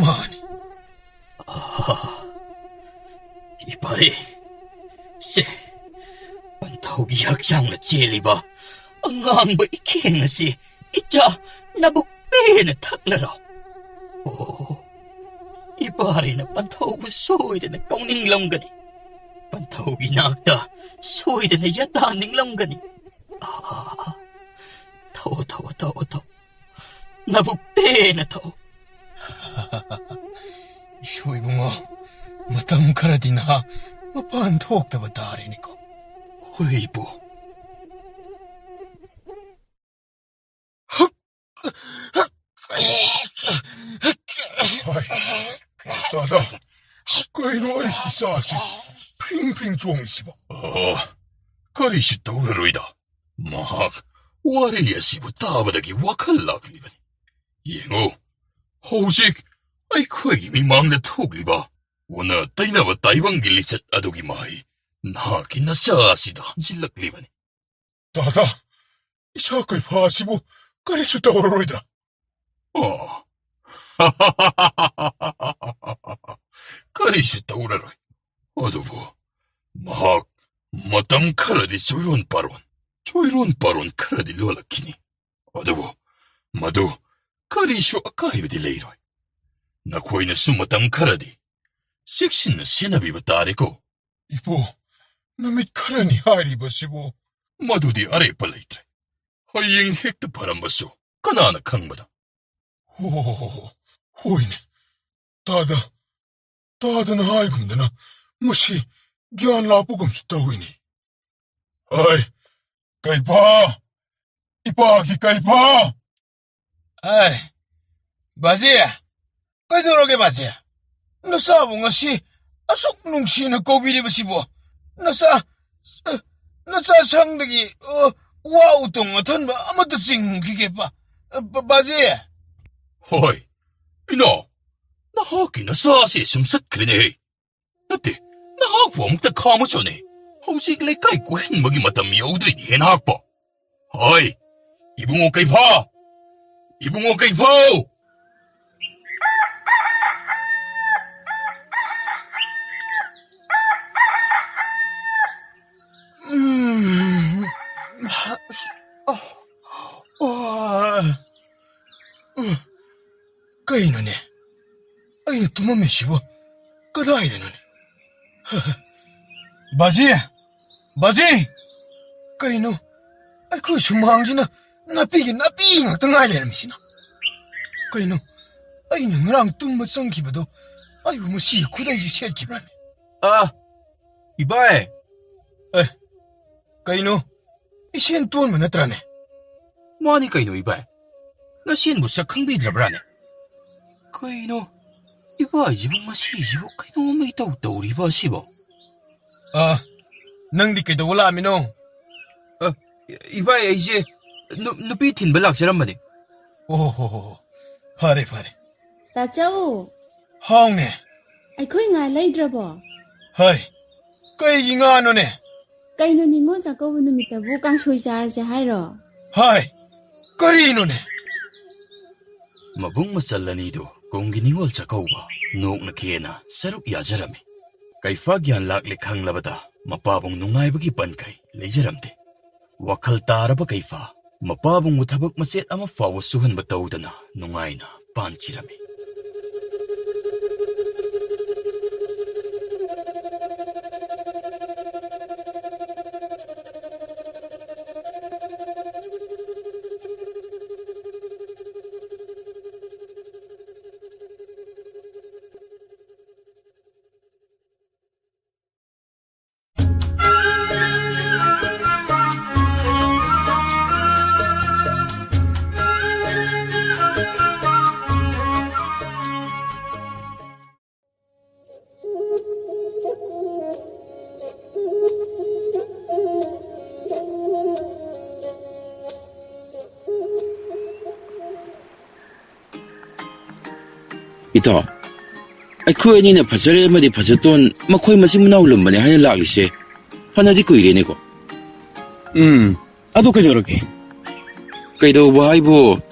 ꯃꯥꯅꯤ꯫ ꯑꯥ, ꯏꯄꯥꯔꯤ, ꯁꯦ, ꯄꯟꯊꯧꯒꯤ ꯍꯛꯆꯥꯡꯅ ꯆꯦꯜꯂꯤꯕ ꯑꯉꯥꯡꯕ ꯏꯀꯦꯡ ꯑꯁꯤ ꯏꯆꯥ ꯅꯕꯨꯛ ꯄꯦꯟꯅ ꯊꯛꯂꯔꯣ? ꯑꯣ, ꯏꯄꯥꯔꯤꯅ ꯄꯟꯊꯧꯕꯨ ꯁꯣꯏꯗꯅ ꯀꯧꯅꯤꯡꯂꯝꯒꯅꯤ꯫ ꯄꯟꯊꯧꯒꯤ ꯅꯥꯛꯇ ꯁꯣꯏꯗꯅ ꯌꯥꯇꯥꯅꯤꯡꯂꯝꯒꯅꯤ꯫ ꯑꯥ, ꯊꯛꯑꯣ, ꯊꯛꯑꯣ, ꯊꯛꯑꯣ, ꯊꯛꯑꯣ꯫ ꯅꯕꯨꯛ ꯄꯦꯟꯅ ꯊꯛꯑꯣ꯫ ꯏꯁꯨ ꯏꯕꯨꯡꯉꯣ, ꯃꯇꯝ ꯈꯔꯗꯤ ꯅꯍꯥꯛ ꯃꯄꯥꯟ ꯊꯣꯛꯇꯕ ꯇꯥꯔꯦꯅꯦꯀꯣ꯫ ꯍꯣꯏ, ꯏꯄꯨ꯫ ꯍꯥꯏ, ꯇꯥꯗ, ꯀꯩꯅꯣ ꯑꯩ ꯏꯆꯥꯁꯤ ꯐ꯭ꯔꯤꯡ ꯐ꯭ꯔꯤꯡ ꯆꯣꯡꯉꯤꯁꯤꯕꯣ? ꯑꯣ, ꯀꯔꯤꯁꯨ ꯇꯧꯔꯔꯣꯏꯗ꯫ ꯃꯍꯥꯛ ꯋꯥꯔꯤ ꯑꯁꯤꯕꯨ ꯇꯥꯕꯗꯒꯤ ꯋꯥꯈꯜ ꯂꯥꯛꯂꯤꯕꯅꯤ꯫ ꯌꯦꯡꯉꯨ, ꯍꯧꯖꯤꯛ ꯑꯩꯈꯣꯏꯒꯤ ꯃꯤꯃꯥꯡꯗ ꯊꯣꯛꯂꯤꯕ ꯑꯣꯟꯅ ꯇꯩꯅꯕ ꯇꯥꯏꯕꯪꯒꯤ ꯂꯤꯆꯠ ꯑꯗꯨꯒꯤ ꯃꯍꯩ ꯅꯍꯥꯛꯀꯤ ꯅꯆꯥ ꯑꯁꯤꯗ ꯍꯟꯖꯤꯜꯂꯛꯂꯤꯕꯅꯤ꯫ ꯇꯥꯗ, ꯏꯆꯥ ꯀꯩꯐꯥ ꯑꯁꯤꯕꯨ ꯀꯔꯤꯁꯨ ꯇꯧꯔꯔꯣꯏꯗ꯭ꯔꯥ? ꯑꯣ꯫ ꯀꯔꯤꯁꯨ ꯇꯧꯔꯔꯣꯏ꯫ ꯑꯗꯨꯕꯨ ꯃꯍꯥꯛ ꯃꯇꯝ ꯈꯔꯗꯤ ꯆꯣꯏꯔꯣꯟ ꯄꯥꯔꯣꯟ, ꯆꯣꯏꯔꯣꯟ ꯄꯥꯔꯣꯟ ꯈꯔꯗꯤ ꯂꯣꯜꯂꯛꯈꯤꯅꯤ꯫ ꯑꯗꯨꯕꯨ ꯀꯩꯁꯨ ꯑꯀꯥꯏꯕꯗꯤ ꯂꯩꯔꯣꯏ꯫ ꯅꯈꯣꯏꯅꯁꯨ ꯃꯇꯝ ꯈꯔꯗꯤ ꯆꯦꯛꯁꯤꯟꯅ ꯁꯦꯟꯅꯕꯤꯕ ꯇꯥꯔꯦꯀꯣ꯫ ꯏꯄꯨ, ꯅꯨꯃꯤꯠ ꯈꯔꯅꯤ ꯍꯥꯏꯔꯤꯕꯁꯤꯕꯨ? ꯃꯗꯨꯗꯤ ꯑꯔꯦꯞꯄ ꯂꯩꯇ꯭ꯔꯦ꯫ ꯍꯌꯦꯡ ꯍꯦꯛꯇ ꯐꯔꯝꯕꯁꯨ ꯀꯅꯥꯅ ꯈꯪꯕꯅꯣ? ꯍꯣ, ꯍꯣ, ꯍꯣ, ꯍꯣ, ꯍꯣꯏꯅꯦ꯫ ꯇꯥꯗ, ꯇꯥꯗꯅ ꯍꯥꯏꯒꯨꯝꯗꯅ ꯃꯁꯤ ꯒ꯭ꯌꯥꯟ ꯂꯥꯛꯄꯒꯨꯝꯁꯨ ꯇꯧꯏꯅꯦ꯫ ꯍꯣꯏ, ꯀꯩꯐꯥ! ꯏꯄꯥꯒꯤ ꯀꯩꯐꯥ! ꯑꯦ, ꯕꯥꯖꯤ, ꯀꯩꯗꯧꯔꯒꯦ ꯕꯥꯖꯤ? ꯅꯆꯥꯕꯨ ꯉꯁꯤ ꯑꯁꯨꯛ ꯅꯨꯡꯁꯤꯅ ꯀꯧꯕꯤꯔꯤꯕꯁꯤꯕꯨ? ꯅꯆꯥ, ꯅꯆꯥ ꯁꯪꯗꯒꯤ, ꯑ, ꯋꯥ ꯎꯇꯣꯡ ꯑꯊꯟꯕ ꯑꯃꯠꯇ ꯆꯤꯡꯈꯤꯒꯦ, ꯕꯥ-, ꯕꯥ-, ꯕꯥꯖꯤ꯫ ꯍꯣꯏ, ꯏꯅꯥꯎ, ꯅꯍꯥꯛꯀꯤ ꯅꯆꯥꯁꯤ ꯁꯨꯝ ꯆꯠꯈ꯭ꯔꯦꯅꯦꯍꯦ꯫ ꯅꯠꯇꯦ, ꯅꯍꯥꯛꯄꯨ ꯑꯃꯨꯛꯇ ꯈꯥꯝꯃꯨꯆꯣꯅꯦ꯫ ꯍꯧꯖꯤꯛ ꯂꯩꯀꯥꯏ ꯀꯣꯏꯍꯟꯕꯒꯤ ꯃꯇꯝ ꯌꯧꯗ꯭ꯔꯤꯅꯦꯍꯦ ꯅꯍꯥꯛꯄꯣ꯫ ꯍꯣꯏ, ꯏꯕꯨꯡꯉꯣ ꯀꯩꯐꯥ! ꯏꯕꯨꯡꯉꯣ ꯀꯩꯐꯥꯎ! ꯎꯝ, ꯑꯁ, ꯑ, ꯑ, ꯎꯝ, ꯀꯩꯅꯣꯅꯦ? ꯑꯩꯅ ꯇꯨꯝꯃꯝꯃꯤꯁꯤꯕꯨ ꯀꯗꯥꯏꯗꯅꯣꯅꯦ? ꯕꯥꯖꯤ! ꯕꯥꯖꯤ! ꯀꯩꯅꯣ? ꯑꯩꯈꯣꯏ ꯁꯨꯃꯥꯡꯁꯤꯅ ꯅꯥꯄꯤꯒꯤ ꯅꯥꯄꯤ ꯉꯥꯛꯇ ꯉꯥꯏ ꯂꯩꯔꯝꯃꯤꯁꯤꯅ꯫ ꯀꯩꯅꯣ? ꯑꯩꯅ ꯉꯔꯥꯡ ꯇꯨꯝꯕ ꯆꯪꯈꯤꯕꯗꯣ ꯑꯩꯕꯨ ꯃꯁꯤꯒꯤ ꯈꯨꯗꯩꯁꯤ ꯁꯦꯠꯈꯤꯕ꯭ꯔꯥꯅꯦ? ꯑ, ꯏꯕꯥꯏ! ꯑꯦ, ꯀꯩꯅꯣ? ꯏꯁꯦꯟ ꯇꯣꯟꯕ ꯅꯠꯇ꯭ꯔꯥꯅꯦ? ꯃꯥꯅꯤ ꯀꯩꯅꯣ, ꯏꯕꯥꯏ꯫ ꯅꯁꯦꯟꯕꯨ ꯁꯛ ꯈꯪꯕꯤꯗ꯭ꯔꯕ꯭ꯔꯥꯅꯦ? ꯀꯩꯅꯣ, ꯏꯕꯥꯏꯁꯤꯕꯨ ꯉꯁꯤꯁꯤꯕꯨ ꯀꯩꯅꯣꯝꯃ ꯏꯇꯧ ꯇꯧꯔꯤꯕ ꯑꯁꯤꯕꯣ? ꯑ, ꯅꯪꯗꯤ ꯀꯩꯗꯧꯕ ꯂꯥꯛꯑꯝꯃꯤꯅꯣ? ꯑ, ꯏꯕꯥꯏ, ꯑꯩꯁꯦ ꯅꯨ-, ꯅꯨꯄꯤ ꯊꯤꯟꯕ ꯂꯥꯛꯆꯔꯝꯕꯅꯦ꯫ ꯑꯣ ꯍꯣ ꯍꯣ ꯍꯣ꯫ ꯐꯔꯦ, ꯐꯔꯦ꯫ ꯇꯥꯆꯧ! ꯍꯥꯎꯅꯦ꯫ ꯑꯩꯈꯣꯏ ꯉꯥ ꯂꯩꯗ꯭ꯔꯕꯣ? ꯍꯩ, ꯀꯩꯒꯤ ꯉꯥꯅꯣꯅꯦ? ꯀꯩꯅꯣ, ꯅꯤꯉꯣꯜ ꯆꯥꯛꯀꯧꯕ ꯅꯨꯃꯤꯠꯇꯕꯨ ꯀꯥꯡꯁꯣꯏ ꯆꯥꯔꯁꯦ ꯍꯥꯏꯔꯣ? ꯍꯥꯏ, ꯀꯔꯤꯅꯣꯅꯦ? ꯃꯕꯨꯡ ꯃꯆꯜ ꯑꯅꯤꯗꯨ ꯀꯨꯝꯒꯤ ꯅꯤꯉꯣꯜ ꯆꯥꯛꯀꯧꯕ ꯅꯣꯛꯅ ꯈꯦꯅ ꯁꯔꯨꯛ ꯌꯥꯖꯔꯝꯃꯤ꯫ ꯀꯩꯐꯥ ꯒ꯭ꯌꯥꯟ ꯂꯥꯛꯂꯦ ꯈꯪꯂꯕꯗ ꯃꯄꯥꯕꯨꯡ ꯅꯨꯡꯉꯥꯏꯕꯒꯤ ꯄꯟꯈꯩ ꯂꯩꯖꯔꯝꯗꯦ꯫ ꯋꯥꯈꯜ ꯇꯥꯔꯕ ꯀꯩꯐꯥ ꯃꯄꯥꯕꯨꯡꯕꯨ ꯊꯕꯛ ꯃꯆꯦꯠ ꯑꯃ ꯐꯥꯎꯕ ꯁꯨꯍꯟꯕ ꯇꯧꯗꯅ ꯅꯨꯡꯉꯥꯏꯅ ꯄꯥꯟꯈꯤꯔꯝꯃꯤ꯫ ꯏꯇꯥꯎ, ꯑꯩꯈꯣꯏ ꯑꯅꯤꯅ ꯐꯖꯔꯦ ꯑꯃꯗꯤ ꯐꯖꯇꯣꯟ, ꯃꯈꯣꯏ ꯃꯆꯤꯟ ꯃꯅꯥꯎ ꯂꯨꯝꯕꯅꯦ ꯍꯥꯏꯅ ꯂꯥꯛꯂꯤꯁꯦ ꯐꯅꯗꯤ ꯀꯨꯏꯔꯦꯅꯦꯀꯣ꯫ ꯎꯝ, ꯑꯗꯨ ꯀꯩꯗꯧꯔꯒꯦ? ꯀꯩꯗꯧꯕ ꯍꯥꯏꯕꯨ,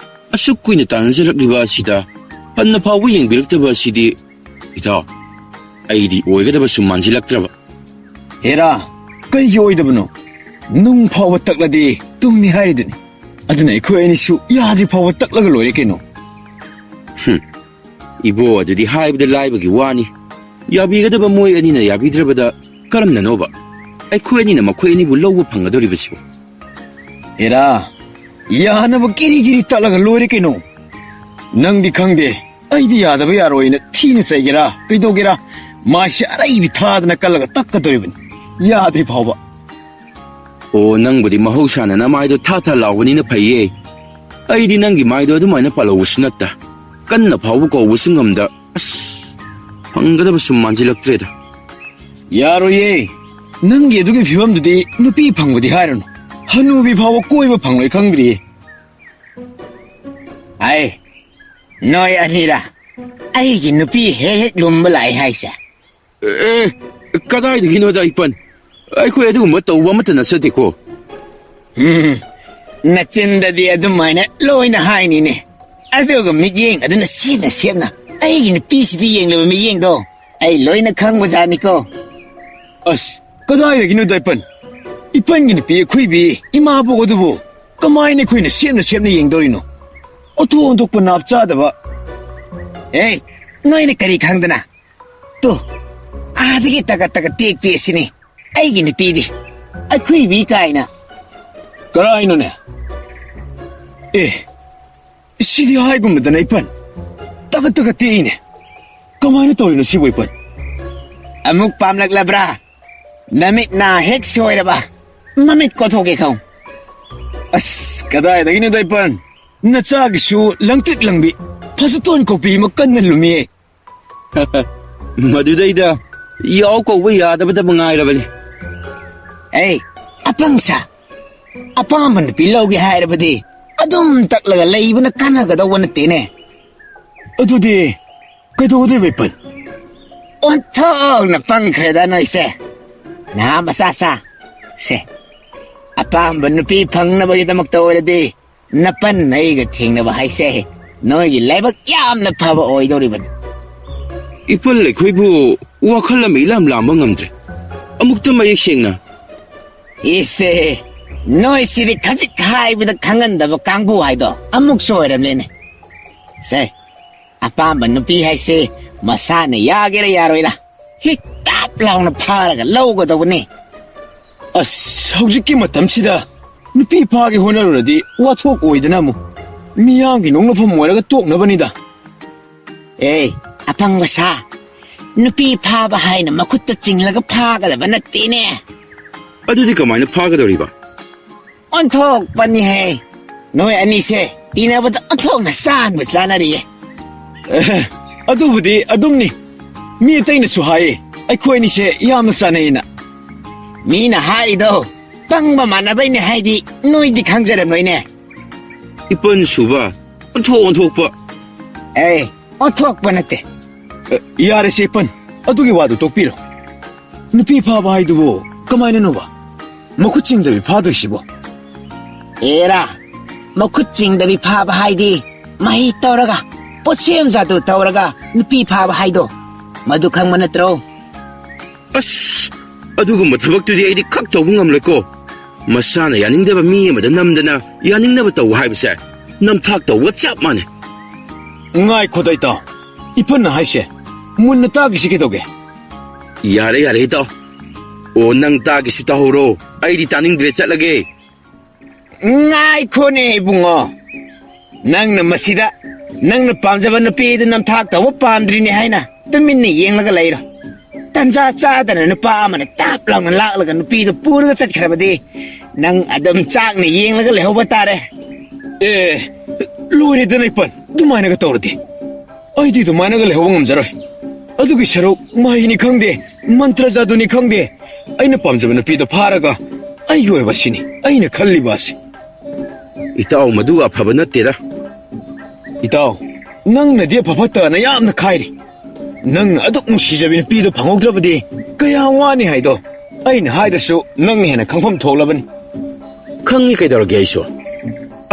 ꯑꯁꯨꯛ ꯀꯨꯏꯅ ꯇꯥꯟꯅꯖꯔꯛꯂꯤꯕ ꯑꯁꯤꯗ ꯍꯟꯅ ꯐꯥꯎꯕ ꯌꯦꯡꯕꯤꯔꯛꯇꯕ ꯑꯁꯤꯗꯤ, ꯏꯇꯥꯎ, ꯑꯩꯗꯤ ꯑꯣꯏꯒꯗꯕ ꯁꯨꯝ ꯃꯥꯟꯁꯤꯜꯂꯛꯇ꯭ꯔꯕ꯫ ꯍꯦꯔꯥ, ꯀꯩꯒꯤ ꯑꯣꯏꯗꯕꯅꯣ? ꯅꯨꯡ ꯐꯥꯎꯕ ꯇꯛꯂꯗꯤ ꯇꯨꯝꯃꯤ ꯍꯥꯏꯔꯤꯗꯨꯅꯤ꯫ ꯑꯗꯨꯅ ꯑꯩꯈꯣꯏ ꯑꯅꯤꯁꯨ ꯌꯥꯗ꯭ꯔꯤ ꯐꯥꯎꯕ ꯇꯛꯂꯒ ꯂꯣꯏꯔꯦ ꯀꯩꯅꯣ꯫ ꯍꯨꯝ, ꯏꯕꯣ, ꯑꯗꯨꯗꯤ ꯍꯥꯏꯕꯗ ꯂꯥꯏꯕꯒꯤ ꯋꯥꯅꯤ꯫ ꯌꯥꯕꯤꯒꯗꯕ ꯃꯣꯏ ꯑꯅꯤꯅ ꯌꯥꯕꯤꯗ꯭ꯔꯕꯗ ꯀꯔꯝꯅꯅꯣꯕ ꯑꯩꯈꯣꯏ ꯑꯅꯤꯅ ꯃꯈꯣꯏ ꯑꯅꯤꯕꯨ ꯂꯧꯕ ꯐꯪꯒꯗꯧꯔꯤꯕꯁꯤꯕꯨ? ꯑꯦꯔꯥ, ꯌꯥꯅꯕ ꯀꯤꯔꯤ ꯀꯤꯔꯤ ꯇꯛꯂꯒ ꯂꯣꯏꯔꯦ ꯀꯩꯅꯣ꯫ ꯅꯪꯗꯤ ꯈꯪꯗꯦ, ꯑꯩꯗꯤ ꯌꯥꯗꯕ ꯌꯥꯔꯣꯏꯅ ꯊꯤꯅ ꯆꯩꯒꯦꯔꯥ ꯀꯩꯗꯧꯒꯦꯔꯥ, ꯃꯥꯏꯁꯦ ꯑꯔꯩꯕꯤ ꯊꯥꯗꯅ ꯀꯜꯂꯒ ꯇꯛꯀꯗꯧꯔꯤꯕꯅꯤ, ꯌꯥꯗ꯭ꯔꯤ ꯐꯥꯎꯕ꯫ ꯑꯣ, ꯅꯪꯕꯨꯗꯤ ꯃꯍꯧꯁꯥꯅ ꯅꯃꯥꯏꯗꯣ ꯊꯥ ꯊꯥ ꯂꯥꯎꯕꯅꯤꯅ ꯐꯩꯌꯦ꯫ ꯑꯩꯗꯤ ꯅꯪꯒꯤ ꯃꯥꯏꯗꯣ ꯑꯗꯨꯃꯥꯏꯅ ꯄꯥꯜꯍꯧꯕꯁꯨ ꯅꯠꯇ, ꯀꯟꯅ ꯐꯥꯎꯕ ꯀꯧꯕꯁꯨ ꯉꯝꯗ, ꯑꯁ, ꯐꯪꯒꯗꯕ ꯁꯨꯝ ꯃꯥꯟꯁꯤꯜꯂꯛꯇ꯭ꯔꯦꯗ꯫ ꯌꯥꯔꯣꯏꯌꯦ, ꯅꯪꯒꯤ ꯑꯗꯨꯒꯤ ꯐꯤꯕꯝꯗꯨꯗꯤ ꯅꯨꯄꯤ ꯐꯪꯕꯗꯤ ꯍꯥꯏꯔꯨꯅꯨ, ꯍꯅꯨꯕꯤ ꯐꯥꯎꯕ ꯀꯣꯏꯕ ꯐꯪꯂꯣꯏ ꯈꯪꯗ꯭ꯔꯤꯌꯦ꯫ ꯑꯩ, ꯅꯣꯏ ꯑꯅꯤꯔꯥ ꯑꯩꯒꯤ ꯅꯨꯄꯤ ꯍꯦꯛ ꯍꯦꯛ ꯂꯨꯝꯕ ꯂꯥꯛꯑꯦ ꯍꯥꯏꯁꯦ? ꯑꯦ, ꯀꯗꯥꯏꯗꯒꯤꯅꯣꯗ, ꯏꯄꯟ? ꯑꯩꯈꯣꯏ ꯑꯗꯨꯒꯨꯝꯕ ꯇꯧꯕ ꯑꯃꯠꯇ ꯅꯠꯆꯗꯦꯀꯣ꯫ ꯎꯝ, ꯅꯆꯤꯟꯗꯗꯤ ꯑꯗꯨꯃꯥꯏꯅ ꯂꯣꯏꯅ ꯍꯥꯏꯅꯤꯅꯦ, ꯑꯗꯨꯒ ꯃꯤꯠꯌꯦꯡ ꯑꯗꯨꯅ ꯁꯦꯠꯅ ꯁꯦꯠꯅ ꯑꯩꯒꯤ ꯅꯨꯄꯤꯁꯤꯗ ꯌꯦꯡꯂꯤꯕ ꯃꯤꯠꯌꯦꯡꯗꯣ ꯑꯩ ꯂꯣꯏꯅ ꯈꯪꯕꯖꯥꯠꯅꯤꯀꯣ꯫ ꯑꯁ, ꯀꯗꯥꯏꯗꯒꯤꯅꯣꯗ, ꯏꯄꯟ? ꯏꯄꯟꯒꯤ ꯅꯨꯄꯤ ꯑꯈꯨꯏꯕꯤ ꯏꯃꯥꯕꯣꯛ ꯑꯗꯨꯕꯨ ꯀꯃꯥꯏꯅ ꯑꯩꯈꯣꯏꯅ ꯁꯦꯝꯅ ꯁꯦꯝꯅ ꯌꯦꯡꯗꯧꯔꯤꯅꯣ? ꯑꯣꯟꯊꯣꯛ ꯑꯣꯟꯊꯣꯛꯄ ꯅꯥꯞ ꯆꯥꯗꯕ꯫ ꯑꯦ, ꯅꯣꯏꯅ ꯀꯔꯤ ꯈꯪꯗꯅ? ꯇꯨ, ꯑꯥꯗꯒꯤ ꯇꯒꯠ ꯇꯒꯠ ꯇꯦꯛꯄꯤ ꯑꯁꯤꯅꯤ ꯑꯩꯒꯤ ꯅꯨꯄꯤꯗꯤ꯫ ꯑꯩꯈꯣꯏꯕꯤ ꯀꯥꯏꯅ꯫ ꯀꯔꯥꯏꯅꯣꯅꯦ? ꯑꯦ, ꯁꯤꯗꯤ ꯍꯥꯏꯒꯨꯝꯕꯗꯅ ꯏꯄꯟ꯫ ꯇꯒꯠ ꯇꯒꯠ ꯇꯦꯛꯏꯅꯦ꯫ ꯀꯃꯥꯏꯅ ꯇꯧꯔꯤꯅꯣ ꯁꯤꯕꯨ ꯏꯄꯟ? ꯑꯃꯨꯛ ꯄꯥꯝꯂꯛꯂꯕ꯭ꯔꯥ? ꯅꯃꯤꯠ ꯅꯥ ꯍꯦꯛ ꯁꯣꯏꯔꯕ꯫ ꯃꯃꯤꯠ ꯀꯣꯊꯣꯛꯀꯦ ꯈꯪ꯫ ꯑꯁ, ꯀꯗꯥꯏꯗꯒꯤꯅꯣꯗ ꯏꯄꯟ? ꯅꯆꯥꯒꯤꯁꯨ ꯂꯪꯇ꯭ꯔꯤꯛ ꯂꯪꯕꯤ ꯐꯖꯇꯣꯟ ꯀꯣꯄꯤ ꯑꯃ ꯀꯟꯅ ꯂꯨꯝꯃꯤꯌꯦ꯫ ꯃꯗꯨꯗꯩꯗ ꯌꯥꯎ ꯀꯧꯕ ꯌꯥꯗꯕꯗ ꯃꯉꯥꯏꯔꯕꯅꯤ꯫ ꯑꯩ ꯑꯄꯪ ꯁꯥ, ꯑꯄꯥꯝꯕ ꯅꯨꯄꯤ ꯂꯧꯒꯦ ꯍꯥꯏꯔꯕꯗꯤ ꯑꯗꯨꯝ ꯇꯛꯂꯒ ꯂꯩꯕꯅ ꯀꯥꯟꯅꯒꯗꯧꯕ ꯅꯠꯇꯦꯅꯦ꯫ ꯑꯗꯨꯗꯤ ꯀꯩꯗꯧꯒꯗꯣꯏꯕ ꯏꯄꯟ? ꯑꯣꯟꯊꯣꯛꯅ ꯄꯪꯈ꯭ꯔꯦꯗ ꯅꯣꯏꯁꯦ꯫ ꯅꯍꯥ ꯃꯆꯥ ꯁꯥ, ꯁꯦ, ꯑꯄꯥꯝꯕ ꯅꯨꯄꯤ ꯐꯪꯅꯕꯒꯤꯗꯃꯛꯇ ꯑꯣꯏꯔꯗꯤ ꯅꯄꯟ ꯑꯩꯒ ꯊꯦꯡꯅꯕ ꯍꯥꯏꯁꯦ ꯅꯣꯏꯒꯤ ꯂꯥꯏꯕꯛ ꯌꯥꯝꯅ ꯐꯕ ꯑꯣꯏꯗꯧꯔꯤꯕꯅꯤ꯫ ꯏꯄꯟ ꯑꯩꯈꯣꯏꯕꯨ ꯋꯥꯈꯜ ꯑꯃ ꯏꯂꯥꯝ ꯂꯥꯝꯕ ꯉꯝꯗ꯭ꯔꯦ꯫ ꯑꯃꯨꯛꯇ ꯃꯌꯦꯛ ꯁꯦꯡꯅ꯫ ꯏꯁꯦ, ꯅꯣꯏꯁꯤꯗꯤ ꯈꯖꯤꯛ ꯍꯥꯏꯕꯗ ꯈꯪꯍꯟꯗꯕ ꯀꯥꯡꯕꯨ ꯍꯥꯏꯗꯣ ꯑꯃꯨꯛꯁꯨ ꯑꯣꯏꯔꯝꯂꯦꯅꯦ꯫ ꯁꯦ, ꯑꯄꯥꯝꯕ ꯅꯨꯄꯤ ꯍꯥꯏꯁꯦ ꯃꯁꯥꯅ ꯌꯥꯒꯦꯔꯥ ꯌꯥꯔꯣꯏꯔꯥ ꯍꯦꯛ ꯇꯥꯞ ꯂꯥꯎꯅ ꯐꯥꯔꯒ ꯂꯧꯒꯗꯧꯕꯅꯤ꯫ ꯑꯁ, ꯍꯧꯖꯤꯛꯀꯤ ꯃꯇꯝꯁꯤꯗ ꯅꯨꯄꯤ ꯐꯥꯒꯦ ꯍꯣꯠꯅꯔꯨꯔꯗꯤ ꯋꯥꯊꯣꯛ ꯑꯣꯏꯗꯅ ꯑꯃꯨꯛ ꯃꯤꯌꯥꯝꯒꯤ ꯅꯣꯛꯅꯐꯝ ꯑꯣꯏꯔꯒ ꯇꯣꯛꯅꯕꯅꯤꯗ꯫ ꯑꯦ, ꯑꯄꯪꯕ ꯁꯥ, ꯅꯨꯄꯤ ꯐꯥꯕ ꯍꯥꯏꯅ ꯃꯈꯨꯠꯇ ꯆꯤꯡꯂꯒ ꯐꯥꯒꯗꯕ ꯅꯠꯇꯦꯅꯦ꯫ ꯑꯗꯨꯗꯤ ꯀꯃꯥꯏꯅ ꯐꯥꯒꯗꯧꯔꯤꯕ? ꯑꯣꯟꯊꯣꯛꯄꯅꯤꯍꯦ꯫ ꯅꯣꯏ ꯑꯅꯤꯁꯦ ꯇꯤꯟꯅꯕꯗ ꯑꯣꯟꯊꯣꯛꯅ ꯆꯥꯟꯕ ꯆꯥꯅꯔꯤꯌꯦ꯫ ꯑꯦ, ꯑꯗꯨꯕꯨꯗꯤ ꯑꯗꯨꯝꯅꯤ꯫ ꯃꯤ ꯑꯇꯩꯅꯁꯨ ꯍꯥꯏꯌꯦ, ꯑꯩꯈꯣꯏ ꯑꯅꯤꯁꯦ ꯌꯥꯝꯅ ꯆꯥꯟꯅꯩꯅ꯫ ꯃꯤꯅ ꯍꯥꯏꯔꯤꯗꯣ ꯄꯪꯕ ꯃꯥꯟꯅꯕꯩꯅꯦ ꯍꯥꯏꯗꯤ ꯅꯣꯏꯗꯤ ꯈꯪꯖꯔꯝꯂꯣꯏꯅꯦ꯫ ꯏꯄꯟ ꯁꯨꯕ, ꯑꯣꯟꯊꯣꯛ ꯑꯣꯟꯊꯣꯛꯄ꯫ ꯑꯦ, ꯑꯣꯟꯊꯣꯛꯄ ꯅꯠꯇꯦ꯫ ꯑ, ꯌꯥꯔꯦꯁꯦ ꯏꯄꯟ, ꯑꯗꯨꯒꯤ ꯋꯥꯗꯨ ꯇꯣꯛꯄꯤꯔꯣ꯫ ꯅꯨꯄꯤ ꯐꯥꯕ ꯍꯥꯏꯗꯨꯕꯨ ꯀꯃꯥꯏꯅꯅꯣꯕ? ꯃꯈꯨꯠ ꯆꯤꯡꯗꯕꯤ ꯐꯥꯗꯣꯏꯁꯤꯕꯣ? ꯑꯦꯔꯥ, ꯃꯈꯨꯠ ꯆꯤꯡꯗꯕꯤ ꯐꯥꯕ ꯍꯥꯏꯗꯤ ꯃꯍꯩ ꯇꯧꯔꯒ, ꯄꯣꯠꯁꯦꯝ ꯖꯥꯗꯨ ꯇꯧꯔꯒ ꯅꯨꯄꯤ ꯐꯥꯕ ꯍꯥꯏꯗꯣ, ꯃꯗꯨ ꯈꯪꯕ ꯅꯠꯇ꯭ꯔꯣ? ꯑꯁ, ꯑꯗꯨꯒꯨꯝꯕ ꯊꯕꯛꯇꯨꯗꯤ ꯑꯩꯗꯤ ꯈꯛ ꯇꯧꯕ ꯉꯝꯂꯣꯏꯀꯣ꯫ ꯃꯁꯥꯅ ꯌꯥꯅꯤꯡꯗꯕ ꯃꯤ ꯑꯃꯗ ꯅꯝꯗꯅ ꯌꯥꯅꯤꯡꯅꯕ ꯇꯧꯕ ꯍꯥꯏꯕꯁꯦ ꯅꯝꯊꯥꯛ ꯇꯧꯕꯒ ꯆꯞ ꯃꯥꯟꯅꯩ꯫ ꯉꯥꯏꯈꯣꯗ ꯏꯇꯥꯎ, ꯏꯄꯟꯅ ꯍꯥꯏꯁꯦ ꯃꯨꯟꯅ ꯇꯥꯈꯤꯁꯤ ꯀꯩꯗꯧꯒꯦ? ꯌꯥꯔꯦ, ꯌꯥꯔꯦ ꯏꯇꯥꯎ꯫ ꯑꯣ, ꯅꯪ ꯇꯥꯒꯦꯁꯨ ꯇꯥꯍꯧꯔꯣ, ꯑꯩꯗꯤ ꯇꯥꯅꯤꯡꯗ꯭ꯔꯦ, ꯆꯠꯂꯒꯦ꯫ ꯉꯥꯏꯈꯣꯅꯦ ꯏꯕꯨꯡꯉꯣ, ꯅꯪꯅ ꯃꯁꯤꯗ ꯅꯪꯅ ꯄꯥꯝꯖꯕ ꯅꯨꯄꯤꯗꯨ ꯅꯝꯊꯥꯛ ꯇꯧꯕ ꯄꯥꯝꯗ꯭ꯔꯤꯅꯦ ꯍꯥꯏꯅ ꯇꯨꯃꯤꯟꯅ ꯌꯦꯡꯂꯒ ꯂꯩꯔꯣ꯫ ꯇꯟꯖꯥ ꯆꯥꯗꯅ ꯅꯨꯄꯥ ꯑꯃꯅ ꯇꯥꯞ ꯂꯥꯎꯅ ꯂꯥꯛꯂꯒ ꯅꯨꯄꯤꯗꯨ ꯄꯨꯔꯒ ꯆꯠꯈ꯭ꯔꯕꯗꯤ ꯅꯪ ꯑꯗꯨꯝ ꯆꯥꯛꯅ ꯌꯦꯡꯂꯒ ꯂꯩꯍꯧꯕ ꯇꯥꯔꯦ꯫ ꯑꯦ, ꯂꯣꯏꯔꯦꯗꯅ ꯏꯄꯟ, ꯑꯗꯨꯃꯥꯏꯅꯒ ꯇꯧꯔꯗꯤ ꯑꯩꯗꯤ ꯑꯗꯨꯃꯥꯏꯅꯒ ꯂꯩꯍꯧꯕ ꯉꯝꯖꯔꯣꯏ꯫ ꯑꯗꯨꯒꯤ ꯁꯔꯨꯛ ꯃꯍꯩꯅꯤ ꯈꯪꯗꯦ, ꯃꯟꯇ꯭ꯔ ꯖꯥꯗꯨꯅꯤ ꯈꯪꯗꯦ, ꯑꯩꯅ ꯄꯥꯝꯖꯕ ꯅꯨꯄꯤꯗꯣ ꯐꯥꯔꯒ ꯑꯩꯒꯤ ꯑꯣꯏꯕ ꯁꯤꯅꯤ ꯑꯩꯅ ꯈꯜꯂꯤꯕ ꯑꯁꯤ꯫ ꯏꯇꯥꯎ, ꯃꯗꯨ ꯑꯐꯕ ꯅꯠꯇꯦꯗ꯫ ꯏꯇꯥꯎ, ꯅꯪꯅꯗꯤ ꯑꯐ ꯐꯠꯇꯅ ꯌꯥꯝꯅ ꯈꯥꯏꯔꯤ꯫ ꯅꯪꯅ ꯑꯗꯨꯛ ꯅꯨꯡꯁꯤꯖꯕꯤ ꯅꯨꯄꯤꯗꯣ ꯐꯪꯍꯧꯗ꯭ꯔꯕꯗꯤ ꯀꯌꯥꯝ ꯋꯥꯅꯤ ꯍꯥꯏꯗꯣ ꯑꯩꯅ ꯍꯥꯏꯗ꯭ꯔꯁꯨ ꯅꯪꯅ ꯍꯦꯟꯅ ꯈꯪꯐꯝ ꯊꯣꯛꯂꯕꯅꯤ꯫ ꯈꯪꯉꯤ, ꯀꯩꯗꯧꯔꯒꯦ? ꯑꯩꯁꯨ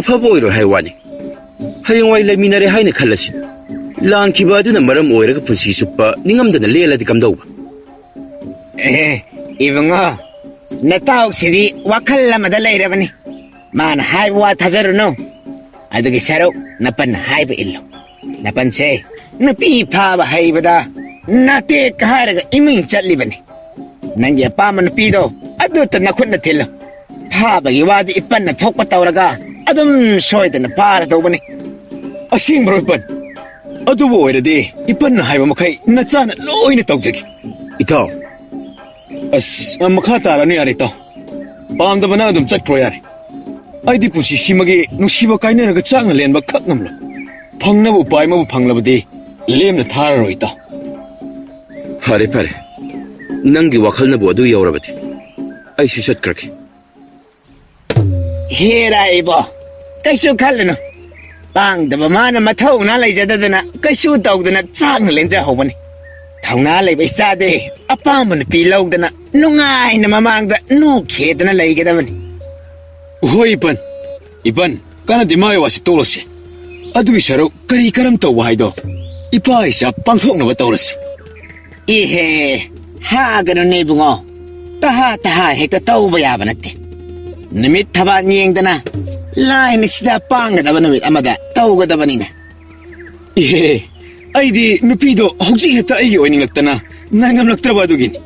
ꯑꯐꯕ ꯑꯣꯏꯔꯣꯏ ꯍꯥꯏ ꯋꯥꯅꯤ꯫ ꯍꯌꯦꯡꯋꯥꯏ ꯂꯩꯃꯤꯟꯅꯔꯦ ꯍꯥꯏꯅ ꯈꯜꯂꯁꯤ, ꯂꯥꯟꯈꯤꯕ ꯑꯗꯨꯅ ꯃꯔꯝ ꯑꯣꯏꯔꯒ ꯄꯨꯟꯁꯤ ꯆꯨꯞꯄ ꯅꯤꯡꯉꯝꯗꯅ ꯂꯦꯜꯂꯗꯤ ꯀꯝꯗꯧꯕ? ꯑꯦ, ꯏꯕꯨꯡꯉꯣ, ꯅꯇꯥꯎꯁꯤꯗꯤ ꯋꯥꯈꯜ ꯑꯃꯗ ꯂꯩꯔꯕꯅꯤ꯫ ꯃꯥꯅ ꯍꯥꯏꯕ ꯋꯥ ꯊꯥꯖꯔꯨꯅꯨ꯫ ꯑꯗꯨꯒꯤ ꯁꯔꯨꯛ ꯅꯄꯟꯅ ꯍꯥꯏꯕ ꯏꯜꯂꯨ꯫ ꯅꯄꯟꯁꯦ ꯅꯨꯄꯤ ꯐꯥꯕ ꯍꯩꯕꯗ ꯅꯥꯇꯦꯛ ꯍꯥꯏꯔꯒ ꯏꯃꯤꯡ ꯆꯠꯂꯤꯕꯅꯤ꯫ ꯅꯪꯒꯤ ꯑꯄꯥꯝꯕ ꯅꯨꯄꯤꯗꯣ ꯑꯗꯨꯇ ꯅꯈꯨꯠꯅ ꯊꯤꯜꯂꯨ꯫ ꯐꯥꯕꯒꯤ ꯋꯥꯗꯤ ꯏꯄꯟꯅ ꯊꯣꯛꯄ ꯇꯧꯔꯒ ꯑꯗꯨꯝ ꯁꯣꯏꯗꯅ ꯐꯥꯔꯗꯧꯕꯅꯤ꯫ ꯑꯁꯦꯡꯕꯔꯣ ꯏꯄꯟ? ꯑꯗꯨꯕꯨ ꯑꯣꯏꯔꯗꯤ ꯏꯄꯟꯅ ꯍꯥꯏꯕ ꯃꯈꯩ ꯅꯆꯥꯅ ꯂꯣꯏꯅ ꯇꯧꯖꯒꯦ꯫ ꯏꯇꯥꯎ꯫ ꯑꯁ, ꯃꯈꯥ ꯇꯥꯔꯅꯨ ꯌꯥꯔꯦ ꯏꯇꯥꯎ꯫ ꯄꯥꯝꯗꯕ ꯅꯪ ꯑꯗꯨꯝ ꯆꯠꯈ꯭ꯔꯣ ꯌꯥꯔꯦ꯫ ꯑꯩꯗꯤ ꯄꯨꯟꯁꯤꯁꯤꯃꯒꯤ ꯅꯨꯡꯁꯤꯕ ꯀꯥꯏꯅꯔꯒ ꯆꯥꯛꯅ ꯂꯦꯟꯕ ꯈꯛ ꯉꯝꯂꯣꯏ꯫ ꯐꯪꯅꯕ ꯎꯄꯥꯏ ꯑꯃꯕꯨ ꯐꯪꯂꯕꯗꯤ ꯂꯦꯝꯅ ꯊꯥꯔꯔꯣꯏ ꯏꯇꯥꯎ꯫ ꯐꯔꯦ, ꯐꯔꯦ꯫ ꯅꯪꯒꯤ ꯋꯥꯈꯜꯅꯕꯨ ꯑꯗꯨ ꯌꯧꯔꯕꯗꯤ ꯑꯩꯁꯨ ꯆꯠꯈ꯭ꯔꯒꯦ꯫ ꯍꯦꯔꯥ ꯏꯕꯣ, ꯀꯩꯁꯨ ꯈꯜꯂꯨꯅꯨ꯫ ꯄꯥꯡꯗꯕ ꯃꯥꯅ ꯃꯊꯧꯅꯥ ꯂꯩꯖꯗꯗꯅ ꯀꯩꯁꯨ ꯇꯧꯗꯅ ꯆꯥꯛꯅ ꯂꯦꯟꯖꯍꯧꯕꯅꯤ꯫ ꯊꯧꯅꯥ ꯂꯩꯕ ꯏꯆꯥꯗꯤ ꯑꯄꯥꯝꯕ ꯅꯨꯄꯤ ꯂꯧꯗꯅ ꯅꯨꯡꯉꯥꯏꯅ ꯃꯃꯥꯡꯗ ꯅꯣꯛꯈꯦꯗꯅ ꯂꯩꯒꯗꯕꯅꯤ꯫ ꯍꯣꯏ ꯏꯄꯟ, ꯏꯄꯟ, ꯀꯥꯟꯅꯗꯦ ꯃꯥꯒꯤ ꯋꯥꯁꯤ ꯇꯣꯛꯂꯁꯤ꯫ ꯑꯗꯨꯒꯤ ꯁꯔꯨꯛ ꯀꯔꯤ ꯀꯔꯝ ꯇꯧꯕ ꯍꯥꯏꯗꯣ ꯏꯄꯥ ꯏꯆꯥ ꯄꯥꯡꯊꯣꯛꯅꯕ ꯇꯧꯔꯁꯤ꯫ ꯏꯍꯦ, ꯍꯥꯒꯅꯨꯅꯦ ꯏꯕꯨꯡꯉꯣ꯫ ꯇꯍꯥ ꯇꯍꯥ ꯍꯦꯛꯇ ꯇꯧꯕ ꯌꯥꯕ ꯅꯠꯇꯦ꯫ ꯅꯨꯃꯤꯠ ꯊꯕꯥꯟ ꯌꯦꯡꯗꯅ ꯂꯥꯏꯅ ꯁꯤꯗ ꯄꯥꯡꯒꯗꯕ ꯅꯨꯃꯤꯠ ꯑꯃꯗ ꯇꯧꯒꯗꯕꯅꯤꯅꯦ꯫ ꯏꯍꯦ, ꯑꯩꯗꯤ ꯅꯨꯄꯤꯗꯣ ꯍꯧꯖꯤꯛ ꯍꯦꯛꯇ ꯑꯩꯒꯤ ꯑꯣꯏꯅꯤꯡꯂꯛꯇꯅ ꯉꯥꯏꯉꯝꯂꯛꯇ꯭ꯔꯕ ꯑꯗꯨꯒꯤꯅꯤ꯫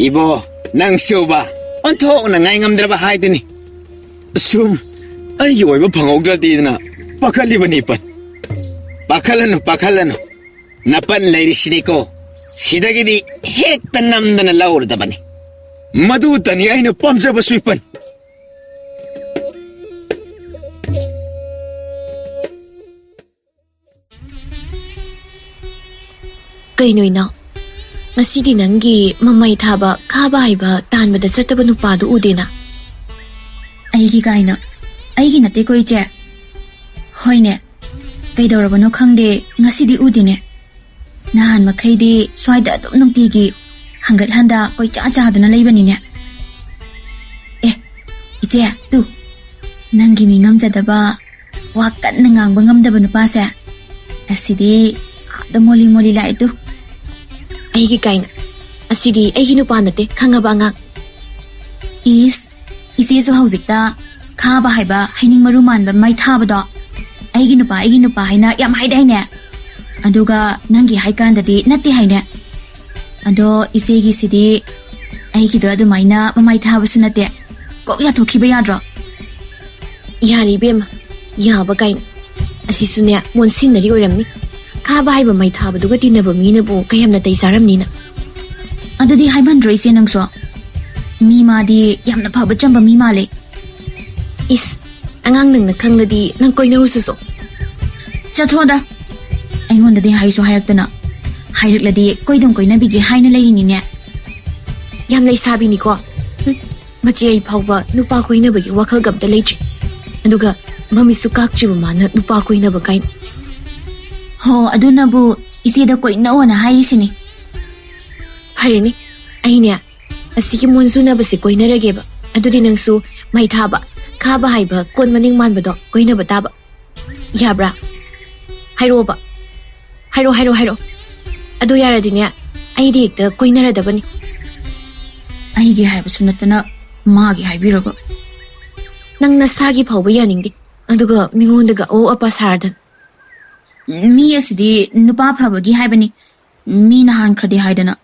ꯏꯕꯣ, ꯅꯪꯁꯨꯕ ꯑꯣꯟꯊꯣꯛꯅ ꯉꯥꯏꯉꯝꯗ꯭ꯔꯕ ꯍꯥꯏꯗꯨꯅꯤ꯫ ꯁꯨꯝ ꯑꯩꯒꯤ ꯑꯣꯏꯕ ꯐꯪꯍꯧꯗ꯭ꯔꯗꯤꯗꯅ ꯄꯥꯈꯠꯂꯤꯕꯅꯤ ꯄꯟ꯫ ꯄꯥꯈꯠꯂꯅꯨ, ꯄꯥꯈꯠꯂꯅꯨ꯫ ꯅꯄꯟ ꯂꯩꯔꯤꯁꯤꯅꯤꯀꯣ, ꯁꯤꯗꯒꯤꯗꯤ ꯍꯦꯛꯇ ꯅꯝꯗꯅ ꯂꯧꯔꯗꯕꯅꯤ꯫ ꯃꯗꯨꯇꯅꯤ ꯑꯩꯅ ꯄꯥꯝꯖꯕ ꯁꯨꯏꯄꯟ꯫ ꯀꯩꯅꯣ ꯏꯅꯥꯎ? ꯉꯁꯤꯗꯤ ꯅꯪꯒꯤ ꯃꯃꯩ ꯊꯥꯕ, ꯈꯥꯕ ꯍꯩꯕ ꯇꯥꯟꯕꯗ ꯆꯠꯇꯕ ꯅꯨꯄꯥꯗꯨ ꯎꯗꯦꯅ꯫ ꯑꯩꯒꯤ ꯀꯥꯏꯅ? ꯑꯩꯒꯤ ꯅꯠꯇꯦꯀꯣ ꯏꯆꯦ꯫ ꯍꯣꯏꯅꯦ, ꯀꯩꯗꯧꯔꯕꯅꯣ ꯈꯪꯗꯦ, ꯉꯁꯤꯗꯤ ꯎꯗꯦꯅꯦ꯫ ꯅꯍꯥꯟ ꯃꯈꯩꯗꯤ ꯁ꯭ꯋꯥꯏꯗ ꯑꯗꯨꯝ ꯅꯨꯡꯇꯤꯒꯤ ꯍꯪꯒꯠ ꯍꯟꯗ ꯀꯣꯏꯆꯥ ꯆꯥꯗꯨꯅ ꯂꯩꯕꯅꯤꯅꯦ꯫ ꯑꯦ, ꯏꯆꯦ, ꯇꯨ, ꯅꯪꯒꯤ ꯃꯤ ꯉꯝꯖꯗꯕ, ꯋꯥ ꯀꯟꯅ ꯉꯥꯡꯕ ꯉꯝꯗꯕ ꯅꯨꯄꯥꯁꯦ, ꯑꯁꯤꯗꯤ ꯑꯥꯗ ꯃꯣꯂꯤ ꯃꯣꯂꯤ ꯂꯥꯛꯑꯦ ꯇꯨ꯫ ꯑꯩꯒꯤ ꯀꯥꯏꯅ? ꯑꯁꯤꯗꯤ ꯑꯩꯒꯤ ꯅꯨꯄꯥ ꯅꯠꯇꯦ, ꯈꯪꯉꯕ ꯑꯉꯥꯡ? ꯏꯁ, ꯏꯆꯦꯁꯨ ꯍꯧꯖꯤꯛꯇ ꯈꯥꯕ ꯍꯥꯏꯕ ꯍꯩꯅꯤꯡ ꯃꯔꯨ ꯃꯥꯟꯕ ꯃꯩ ꯊꯥꯕꯗꯣ ꯑꯩꯒꯤ ꯅꯨꯄꯥ, ꯑꯩꯒꯤ ꯅꯨꯄꯥ ꯍꯥꯏꯅ ꯌꯥꯝ ꯍꯥꯏꯗꯥꯏꯅꯦ? ꯑꯗꯨꯒ ꯅꯪꯒꯤ ꯍꯥꯏꯀꯥꯟꯗꯗꯤ ꯅꯠꯇꯦ ꯍꯥꯏꯅꯦ꯫ ꯑꯗꯣ ꯏꯆꯦꯒꯤꯁꯤꯗꯤ ꯑꯩꯒꯤꯗꯣ ꯑꯗꯨꯃꯥꯏꯅ ꯃꯃꯥꯏ ꯊꯥꯕꯁꯨ ꯅꯠꯇꯦ꯫ ꯀꯣꯛ ꯌꯥꯊꯣꯛꯈꯤꯕ ꯌꯥꯗ꯭ꯔꯣ? ꯌꯥꯔꯦ ꯏꯕꯦꯝꯃ, ꯌꯥꯕ ꯀꯥꯏꯅ꯫ ꯑꯁꯤꯁꯨꯅꯦ, ꯃꯣꯟ ꯁꯤꯟꯅꯔꯤ ꯑꯣꯏꯔꯝꯅꯤ꯫ ꯈꯥꯕ ꯍꯥꯏꯕ ꯃꯩ ꯊꯥꯕꯗꯨꯒ ꯇꯤꯟꯅꯕ ꯃꯤꯅꯕꯨ ꯀꯌꯥꯝꯅ ꯇꯩ ꯆꯥꯔꯝꯅꯤꯅ꯫ ꯑꯗꯨꯗꯤ ꯍꯥꯏꯃꯟꯗ꯭ꯔꯣ ꯏꯆꯦ ꯅꯪꯁꯨ? ꯃꯤ ꯃꯥꯗꯤ ꯌꯥꯝꯅ ꯐꯕ ꯆꯝꯕ ꯃꯤ ꯃꯥꯜꯂꯦ꯫ ꯏꯁ, ꯑꯉꯥꯡ ꯅꯪꯅ ꯈꯪꯂꯗꯤ ꯅꯪ ꯀꯣꯏꯅꯔꯨꯁꯨꯁꯣ꯫ ꯆꯠꯊꯣꯛꯑꯗ꯫ ꯑꯩꯉꯣꯟꯗꯗꯤ ꯍꯥꯏꯁꯨ ꯍꯥꯏꯔꯛꯇꯅ꯫ ꯍꯥꯏꯔꯛꯂꯗꯤ ꯀꯣꯏꯗꯨꯝ ꯀꯣꯏꯅꯕꯤꯒꯦ ꯍꯥꯏꯅ ꯂꯩꯔꯤꯅꯤꯅꯦ꯫ ꯌꯥꯝ ꯂꯩꯁꯥꯕꯤꯅꯤꯀꯣ꯫ ꯍꯨꯝ, ꯃꯆꯦ ꯑꯩ ꯐꯥꯎꯕ ꯅꯨꯄꯥ ꯀꯣꯏꯅꯕꯒꯤ ꯋꯥꯈꯜꯒ ꯑꯝꯇ ꯂꯩꯇ꯭ꯔꯤ꯫ ꯑꯗꯨꯒ ꯃꯃꯤꯠꯁꯨ ꯀꯥꯛꯇ꯭ꯔꯤꯕ ꯃꯥꯅ ꯅꯨꯄꯥ ꯀꯣꯏꯅꯕ ꯀꯥꯏꯅ꯫ ꯍꯣ, ꯑꯗꯨꯅꯕꯨ ꯏꯆꯦꯗ ꯀꯣꯏꯅꯧꯑꯅ ꯍꯥꯏꯔꯤꯁꯤꯅꯤ꯫ ꯐꯔꯦꯅꯦ, ꯑꯩꯅꯦ ꯑꯁꯤꯒꯤ ꯃꯣꯟꯖꯨꯅꯕꯁꯦ ꯀꯣꯏꯅꯔꯒꯦꯕ꯫ ꯑꯗꯨꯗꯤ ꯅꯪꯁꯨ ꯃꯩ ꯊꯥꯕ, ꯈꯥꯕ ꯍꯥꯏꯕ ꯀꯣꯟ ꯃꯅꯤꯡ ꯃꯥꯟꯕꯗꯣ ꯀꯣꯏꯅꯕ ꯇꯥꯕ꯫ ꯌꯥꯕ꯭ꯔꯥ? ꯍꯥꯏꯔꯛꯑꯣꯕ꯫ ꯍꯥꯏꯔꯣ, ꯍꯥꯏꯔꯣ, ꯍꯥꯏꯔꯣ꯫ ꯑꯗꯨ ꯌꯥꯔꯗꯤꯅꯦ, ꯑꯩꯗꯤ ꯍꯦꯛꯇ ꯀꯣꯏꯅꯔꯗꯕꯅꯤ꯫ ꯑꯩꯒꯤ ꯍꯥꯏꯕꯁꯨ ꯅꯠꯇꯅ ꯃꯥꯒꯤ ꯍꯥꯏꯕꯤꯔꯒ꯫ ꯅꯪ ꯅꯁꯥꯒꯤ ꯐꯥꯎꯕ ꯌꯥꯅꯤꯡꯗꯦ, ꯑꯗꯨꯒ ꯃꯤꯉꯣꯟꯗꯒ ꯑꯑꯣ ꯑꯄꯥ ꯁꯥꯔꯗꯅ꯫ ꯃꯤ ꯑꯁꯤꯗꯤ ꯅꯨꯄꯥ ꯐꯕꯒꯤ ꯍꯥꯏꯕꯅꯤ, ꯃꯤꯅ ꯍꯥꯟꯈ꯭ꯔꯗꯤ ꯍꯥꯏꯗꯅ꯫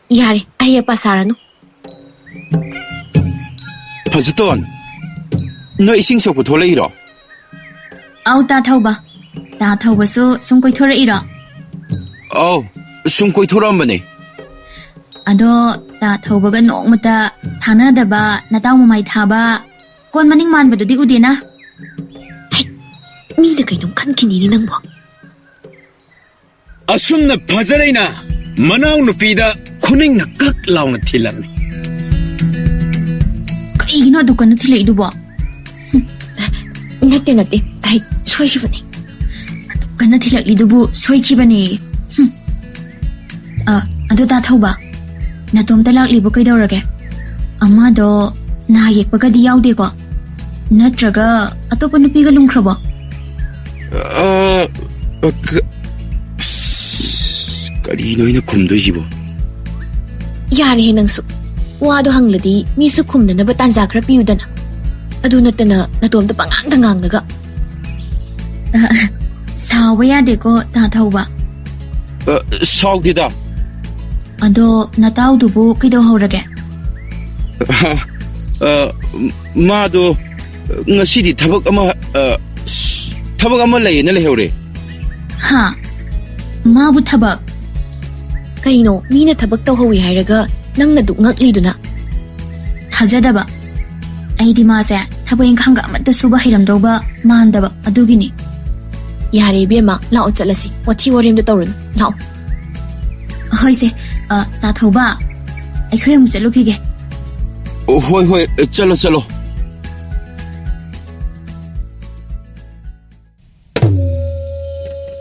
ꯌꯥꯔꯦ, ꯑꯍꯩ ꯑꯄꯥ ꯁꯥꯔꯅꯨ꯫ ꯐꯖꯇꯣꯟ, ꯅꯣꯏ ꯏꯁꯤꯡ ꯁꯣꯛꯄ ꯊꯣꯛꯂꯛꯏꯔꯣ? ꯑꯧ, ꯇꯥ ꯊꯧꯕ꯫ ꯇꯥ ꯊꯧꯕꯁꯨ ꯁꯨꯝ ꯀꯣꯏꯊꯣꯔꯛꯏꯔꯣ? ꯑꯧ, ꯁꯨꯝ ꯀꯣꯏꯊꯣꯔꯛꯑꯝꯕꯅꯦ꯫ ꯑꯗꯣ ꯇꯥ ꯊꯧꯕꯒ ꯅꯣꯡꯃꯇ ꯊꯥꯅꯗꯕ, ꯅꯇꯥꯎ ꯃꯃꯥꯏ ꯊꯥꯕ, ꯀꯣꯟ ꯃꯅꯤꯡ ꯃꯥꯟꯕꯗꯨꯗꯤ ꯎꯗꯦꯅ꯫ ꯍꯩ, ꯃꯤꯅ ꯀꯩꯅꯣꯝ ꯈꯟꯈꯤꯅꯤꯅꯦ ꯅꯪꯕꯣ꯫ ꯑꯁꯨꯝꯅ ꯐꯖꯔꯩꯅ ꯃꯅꯥꯎꯅꯨꯄꯤꯗ ꯈꯨꯅꯤꯡꯅ ꯀꯛ ꯂꯥꯎꯅ ꯊꯤꯜꯂꯝꯃꯤ꯫ ꯀꯩꯒꯤꯅꯣ ꯑꯗꯨ ꯀꯟꯅ ꯊꯤꯜꯂꯛꯏꯗꯨꯕꯣ? ꯅꯠꯇꯦ, ꯅꯠꯇꯦ, ꯑꯩ ꯁꯣꯏꯈꯤꯕꯅꯦ꯫ ꯑꯗꯨ ꯀꯟꯅ ꯊꯤꯜꯂꯛꯂꯤꯗꯨꯕꯨ ꯁꯣꯏꯈꯤꯕꯅꯦ꯫ ꯍꯨꯝ꯫ ꯑ, ꯑꯗꯨ ꯇꯥ ꯊꯧꯕ, ꯅꯇꯣꯝꯇ ꯂꯥꯛꯂꯤꯕ ꯀꯩꯗꯧꯔꯒꯦ? ꯑꯃꯗꯣ ꯅꯥ ꯌꯦꯛꯄꯒꯗꯤ ꯌꯥꯎꯗꯦꯀꯣ? ꯅꯠꯇ꯭ꯔꯒ ꯑꯇꯣꯞꯄ ꯅꯨꯄꯤꯒ ꯂꯨꯝꯈ꯭ꯔꯕꯣ? ꯑ, ꯑ, ꯀ-, ꯑꯁ, ꯀꯔꯤꯅꯣ ꯑꯩꯅ ꯈꯨꯝꯗꯣꯏꯁꯤꯕꯣ? ꯌꯥꯔꯦꯍꯦ ꯅꯪꯁꯨ꯫ ꯋꯥꯗꯣ ꯍꯪꯂꯗꯤ ꯃꯤꯁꯨ ꯈꯨꯝꯅꯅꯕ ꯇꯥꯟꯖꯥ ꯈꯔ ꯄꯤꯌꯨꯗꯅ꯫ ꯑꯗꯨ ꯅꯠꯇꯅ ꯅꯇꯣꯝꯇ ꯄꯉꯥꯡꯗ ꯉꯥꯡꯂꯒ꯫ ꯑ, ꯁꯥꯎꯕ ꯌꯥꯗꯦꯀꯣ, ꯇꯥ ꯊꯧꯕ꯫ ꯑ, ꯁꯥꯎꯗꯦꯗ꯫ ꯑꯗꯣ ꯅꯇꯥꯎꯗꯨꯕꯨ ꯀꯩꯗꯧꯍꯧꯔꯒꯦ? ꯑ, ꯃꯥꯗꯣ ꯉꯁꯤꯗꯤ ꯊꯕꯛ ꯑꯃ, ꯑ, ꯊꯕꯛ ꯑꯃ ꯂꯩꯌꯦꯅ ꯂꯩꯍꯧꯔꯦ꯫ ꯍꯥ? ꯃꯥꯕꯨ ꯊꯕꯛ? ꯀꯩꯅꯣ, ꯃꯤꯅ ꯊꯕꯛ ꯇꯧꯍꯧꯋꯤ ꯍꯥꯏꯔꯒ ꯅꯪꯅ ꯗꯨꯛ ꯉꯛꯂꯤꯗꯨꯅ? ꯊꯥꯖꯗꯕ꯫ ꯑꯩꯗꯤ ꯃꯥꯁꯦ ꯊꯕꯛ ꯏꯪꯈꯥꯡꯒ ꯑꯃꯠꯇ ꯁꯨꯕ ꯍꯩꯔꯝꯗꯧꯕ ꯃꯥꯟꯗꯕ ꯑꯗꯨꯒꯤꯅꯤ꯫ ꯌꯥꯔꯦ ꯏꯕꯦꯝꯃ, ꯂꯥꯛꯑꯣ ꯆꯠꯂꯁꯤ, ꯋꯥꯊꯤ ꯋꯥꯔꯦꯝꯗꯣ ꯇꯧꯔꯨꯅꯨ, ꯂꯥꯛꯑꯣ꯫ ꯍꯣꯏꯁꯦ, ꯑ, ꯇꯥ ꯊꯧꯕ, ꯑꯩꯈꯣꯏ ꯑꯃꯨꯛ ꯆꯠꯂꯨꯈꯤꯒꯦ꯫ ꯑꯣ, ꯍꯣꯏ, ꯍꯣꯏ, ꯆꯠꯂꯣ, ꯆꯠꯂꯣ꯫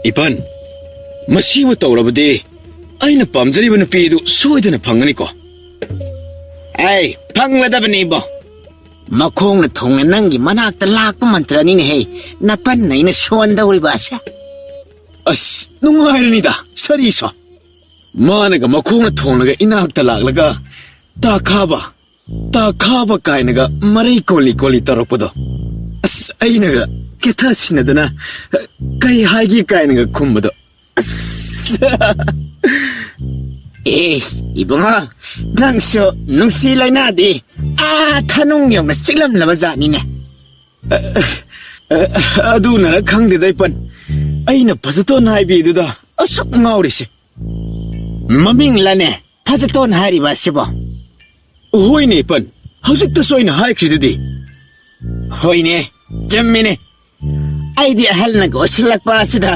ꯏꯄꯟ, ꯃꯁꯤꯕꯨ ꯇꯧꯔꯕꯗꯤ ꯑꯩꯅ ꯄꯥꯝꯖꯔꯤꯕ ꯅꯨꯄꯤ ꯑꯗꯨ ꯁꯣꯏꯗꯅ ꯐꯪꯒꯅꯤꯀꯣ? ꯑꯩ ꯐꯪꯂꯗꯕꯅꯤ ꯏꯕꯣ꯫ ꯃꯈꯣꯡꯅ ꯊꯣꯡꯅ ꯅꯪꯒꯤ ꯃꯅꯥꯛꯇ ꯂꯥꯛꯄ ꯃꯟꯇ꯭ꯔꯅꯤꯅꯦꯍꯦ, ꯅꯄꯟ ꯑꯩꯅ ꯁꯣꯟꯗꯧꯔꯤꯕ ꯑꯁꯦ꯫ ꯑꯁ, ꯅꯨꯡꯉꯥꯏꯔꯅꯤꯗ, ꯁꯔꯤꯁꯣ꯫ ꯃꯥꯅꯒ ꯃꯈꯣꯡꯅ ꯊꯣꯡꯂꯒ ꯏꯅꯥꯛꯇ ꯂꯥꯛꯂꯒ, "ꯇꯥꯈꯥꯕ, ꯇꯥ ꯈꯥꯕ ꯀꯥꯏꯅꯒ ꯃꯔꯩ ꯀꯣꯜꯂꯤ ꯀꯣꯜꯂꯤ ꯇꯧꯔꯛꯄꯗꯣ꯫ ꯑꯁ, ꯑꯩꯅꯒ ꯀꯦꯊ ꯁꯤꯟꯅꯗꯅ, "ꯀꯩ ꯍꯥꯏꯒꯦ?" ꯀꯥꯏꯅꯒ ꯈꯨꯝꯕꯗꯣ꯫ ꯑꯁ! ꯑꯦꯁ, ꯏꯕꯨꯡꯉꯣ, ꯅꯪꯁꯨ ꯅꯨꯡꯁꯤ ꯂꯩꯅꯥꯗꯤ ꯑꯥ ꯊꯅꯨꯡ ꯌꯧꯅ ꯆꯤꯛꯂꯝꯂꯕ ꯖꯥꯠꯅꯤꯅꯦ꯫ ꯑ, ꯑ, ꯑꯗꯨꯅꯔ ꯈꯪꯗꯦꯗ, ꯏꯄꯟ꯫ ꯑꯩꯅ ꯐꯖꯇꯣꯟ ꯍꯥꯏꯕꯤꯗꯨꯗ ꯑꯁꯨꯛ ꯉꯥꯎꯔꯤꯁꯦ꯫ ꯃꯃꯤꯡꯂꯅꯦ ꯐꯖꯇꯣꯟ ꯍꯥꯏꯔꯤꯕ ꯑꯁꯤꯕꯣ? ꯍꯣꯏꯅꯦ, ꯏꯄꯟ꯫ ꯍꯧꯖꯤꯛꯇꯁꯨ ꯑꯩꯅ ꯍꯥꯏꯈ꯭ꯔꯤꯗꯨꯗꯤ꯫ ꯍꯣꯏꯅꯦ, ꯆꯨꯝꯃꯤꯅꯦ꯫ ꯑꯩꯗꯤ ꯑꯍꯜꯅ ꯀꯣꯏꯁꯤꯜꯂꯛꯄ ꯑꯁꯤꯗ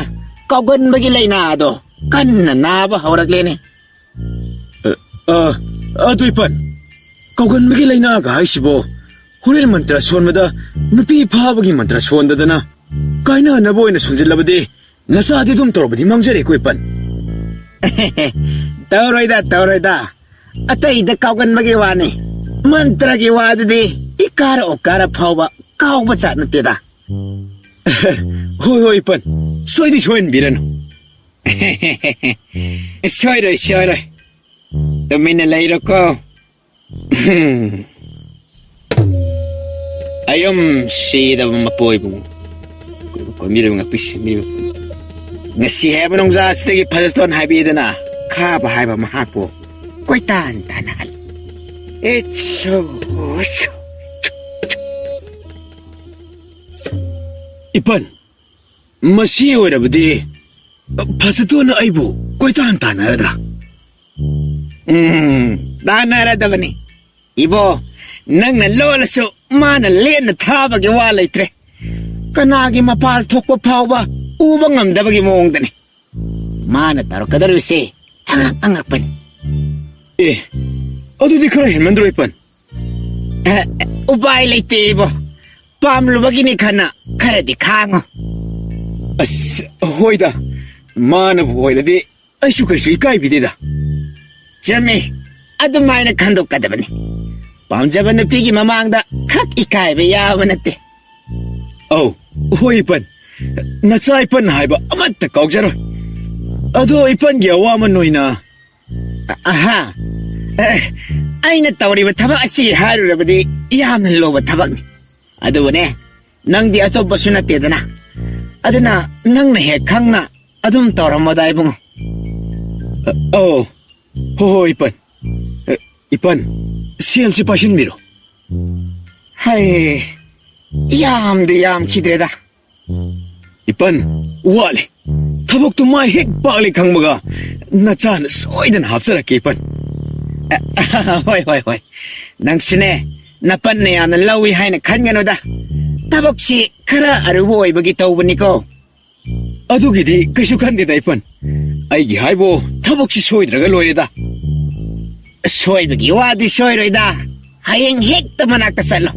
ꯀꯥꯎꯒꯟꯕꯒꯤ ꯂꯥꯏꯅꯥ ꯑꯗꯣ ꯀꯟꯅ ꯅꯥꯕ ꯍꯧꯔꯛꯂꯦꯅꯦ꯫ ꯑ, ꯑ, ꯑꯗꯨ ꯏꯄꯟ, ꯀꯥꯎꯒꯟꯕꯒꯤ ꯂꯥꯏꯅꯥꯒ ꯍꯥꯏꯁꯤꯕꯣ, ꯍꯣꯔꯦꯟ ꯃꯟꯇ꯭ꯔ ꯁꯣꯟꯕꯗ ꯅꯨꯄꯤ ꯐꯥꯕꯒꯤ ꯃꯟꯇ꯭ꯔ ꯁꯣꯟꯗꯗꯅ ꯀꯥꯏꯅꯅꯕ ꯑꯣꯏꯅ ꯁꯣꯟꯖꯤꯜꯂꯕꯗꯤ, ꯅꯆꯥꯗꯤ ꯑꯗꯨꯝ ꯇꯧꯔꯕꯗꯤ ꯃꯥꯡꯖꯔꯦꯀꯣ, ꯏꯄꯟ꯫ ꯇꯧꯔꯣꯏꯗ, ꯇꯧꯔꯣꯏꯗ꯫ ꯑꯇꯩꯗ ꯀꯥꯎꯒꯟꯕꯒꯤ ꯋꯥꯅꯤ꯫ ꯃꯟꯇ꯭ꯔꯒꯤ ꯋꯥꯗꯨꯗꯤ ꯏꯀꯥꯔ ꯑꯣꯀꯥꯔ ꯐꯥꯎꯕ ꯀꯥꯎꯕ ꯖꯥꯠ ꯅꯠꯇꯦꯗ꯫ ꯍꯣꯏ, ꯍꯣꯏ, ꯏꯄꯟ꯫ ꯁꯣꯏꯗꯤ ꯁꯣꯏꯍꯟꯕꯤꯔꯅꯨ꯫ ꯁꯣꯏꯔꯣꯏ, ꯁꯣꯏꯔꯣꯏ꯫ ꯇꯨꯃꯤꯟꯅ ꯂꯩꯔꯣꯀꯣ꯫ ꯑꯌꯨꯝ ꯁꯤꯗꯕ ꯃꯄꯣꯏꯕꯨ ꯀꯣꯏꯕ ꯀꯣꯏꯕꯤꯔꯤꯕ ꯉꯥꯛꯄꯤ ꯁꯦꯟꯕꯤꯕ꯫ ꯉꯁꯤ ꯍꯥꯏꯕ ꯅꯣꯡꯖꯥ ꯑꯁꯤꯗꯒꯤ ꯐꯖꯇꯣꯟ ꯍꯥꯏꯕꯤꯗꯅ ꯈꯥꯕ ꯍꯥꯏꯕ ꯃꯍꯥꯛꯄꯨ ꯀꯣꯏꯇꯥꯟ ꯇꯥꯟꯅꯍꯜꯂꯤ꯫ It's so, so. ꯏꯄꯟ, ꯃꯁꯤ ꯑꯣꯏꯔꯕꯗꯤ ꯐꯖꯇꯣꯟꯅ ꯑꯩꯕꯨ ꯀꯣꯏꯇꯥꯟ ꯇꯥꯟꯅꯔꯗ꯭ꯔꯥ? ꯎꯝ, ꯇꯥꯟꯅꯔꯗꯕꯅꯤ꯫ ꯏꯕꯣ, ꯅꯪꯅ ꯂꯣꯜꯂꯁꯨ ꯃꯥꯅ ꯂꯦꯟꯅ ꯊꯥꯕꯒꯤ ꯋꯥ ꯂꯩꯇ꯭ꯔꯦ꯫ ꯀꯅꯥꯒꯤ ꯃꯄꯥꯜ ꯊꯣꯛꯄ ꯐꯥꯎꯕ ꯎꯕ ꯉꯝꯗꯕꯒꯤ ꯃꯑꯣꯡꯗꯅꯤ꯫ ꯃꯥꯅ ꯇꯧꯔꯛꯀꯗꯧꯔꯤꯕꯁꯦ ꯑꯉꯛ ꯑꯉꯛꯄꯅꯤ꯫ ꯑꯦ, ꯑꯗꯨꯗꯤ ꯈꯔ ꯍꯦꯟꯃꯟꯗ꯭ꯔꯣ, ꯏꯄꯟ? ꯑꯦ, ꯎꯄꯥꯏ ꯂꯩꯇꯦ ꯏꯕꯣ꯫ ꯄꯥꯝꯂꯨꯕꯒꯤꯅꯤ ꯈꯟꯅ ꯈꯔꯗꯤ ꯈꯥꯡꯉꯣ꯫ ꯑꯁ, ꯍꯣꯏꯗ, ꯃꯥꯅꯕꯨ ꯑꯣꯏꯔꯗꯤ ꯑꯩꯁꯨ ꯀꯩꯁꯨ ꯏꯀꯥꯏꯕꯤꯗꯦꯗ꯫ ꯆꯨꯝꯃꯤ, ꯑꯗꯨꯃꯥꯏꯅ ꯈꯟꯗꯣꯛꯀꯗꯕꯅꯤ꯫ ꯄꯥꯝꯖꯕ ꯅꯨꯄꯤꯒꯤ ꯃꯃꯥꯡꯗ ꯈꯛ ꯏꯀꯥꯏꯕ ꯌꯥꯕ ꯅꯠꯇꯦ꯫ ꯑꯧ, ꯍꯣꯏ ꯏꯄꯟ, ꯅꯆꯥ ꯏꯄꯟ ꯍꯥꯏꯕ ꯑꯃꯠꯇ ꯀꯥꯎꯖꯔꯣꯏ꯫ ꯑꯗꯣ ꯏꯄꯟꯒꯤ ꯑꯋꯥꯃꯟ ꯑꯣꯏꯅ ꯑꯍꯥ꯫ ꯑꯦ, ꯑꯩꯅ ꯇꯧꯔꯤꯕ ꯊꯕꯛ ꯑꯁꯤ ꯍꯥꯏꯔꯨꯔꯕꯗꯤ ꯌꯥꯝꯅ ꯂꯨꯕ ꯊꯕꯛꯅꯤ꯫ ꯑꯗꯨꯕꯨꯅꯦ, ꯅꯪꯗꯤ ꯑꯇꯣꯞꯄꯁꯨ ꯅꯠꯇꯦꯗꯅ꯫ ꯑꯗꯨꯅ ꯅꯪꯅ ꯍꯦꯛ ꯈꯪꯅ ꯑꯗꯨꯝ ꯇꯧꯔꯝꯃꯣꯗ, ꯏꯕꯨꯡꯉꯣ꯫ ꯑ, ꯑꯧ, ꯍꯣ, ꯍꯣ, ꯏꯄꯟ꯫ ꯑ, ꯏꯄꯟ, ꯁꯦꯜꯁꯤ ꯄꯥꯏꯁꯤꯟꯕꯤꯔꯣ꯫ ꯍꯩ, ꯌꯥꯝꯗꯤ ꯌꯥꯝꯈꯤꯗ꯭ꯔꯦꯗ꯫ ꯏꯄꯟ, ꯋꯥꯠꯂꯤ꯫ ꯊꯕꯛꯇꯨ ꯃꯥꯏ ꯍꯦꯛ ꯄꯥꯛꯂꯦ ꯈꯪꯕꯒ ꯅꯆꯥꯅ ꯁꯣꯏꯗꯅ ꯍꯥꯞꯆꯔꯛꯀꯦ, ꯏꯄꯟ꯫ ꯍꯣꯏ, ꯍꯣꯏ, ꯍꯣꯏ꯫ ꯅꯪꯁꯨꯅꯦ, ꯅꯄꯟꯅ ꯌꯥꯝꯅ ꯂꯧꯏ ꯍꯥꯏꯅ ꯈꯟꯒꯅꯨꯗ꯫ ꯊꯕꯛꯁꯤ ꯈꯔ ꯑꯔꯨꯕ ꯑꯣꯏꯕꯒꯤ ꯇꯧꯕꯅꯤꯀꯣ꯫ ꯑꯗꯨꯒꯤꯗꯤ ꯀꯩꯁꯨ ꯈꯟꯗꯦꯗ, ꯏꯄꯟ꯫ ꯑꯩꯒꯤ ꯍꯥꯏꯕꯨ ꯊꯕꯛꯁꯤ ꯁꯣꯏꯗ꯭ꯔꯒ ꯂꯣꯏꯔꯦꯗ꯫ ꯁꯣꯏꯕꯒꯤ ꯋꯥꯗꯤ ꯁꯣꯏꯔꯣꯏꯗ꯫ ꯍꯌꯦꯡ ꯍꯦꯛꯇ ꯃꯅꯥꯛꯇ ꯆꯠꯂꯣ꯫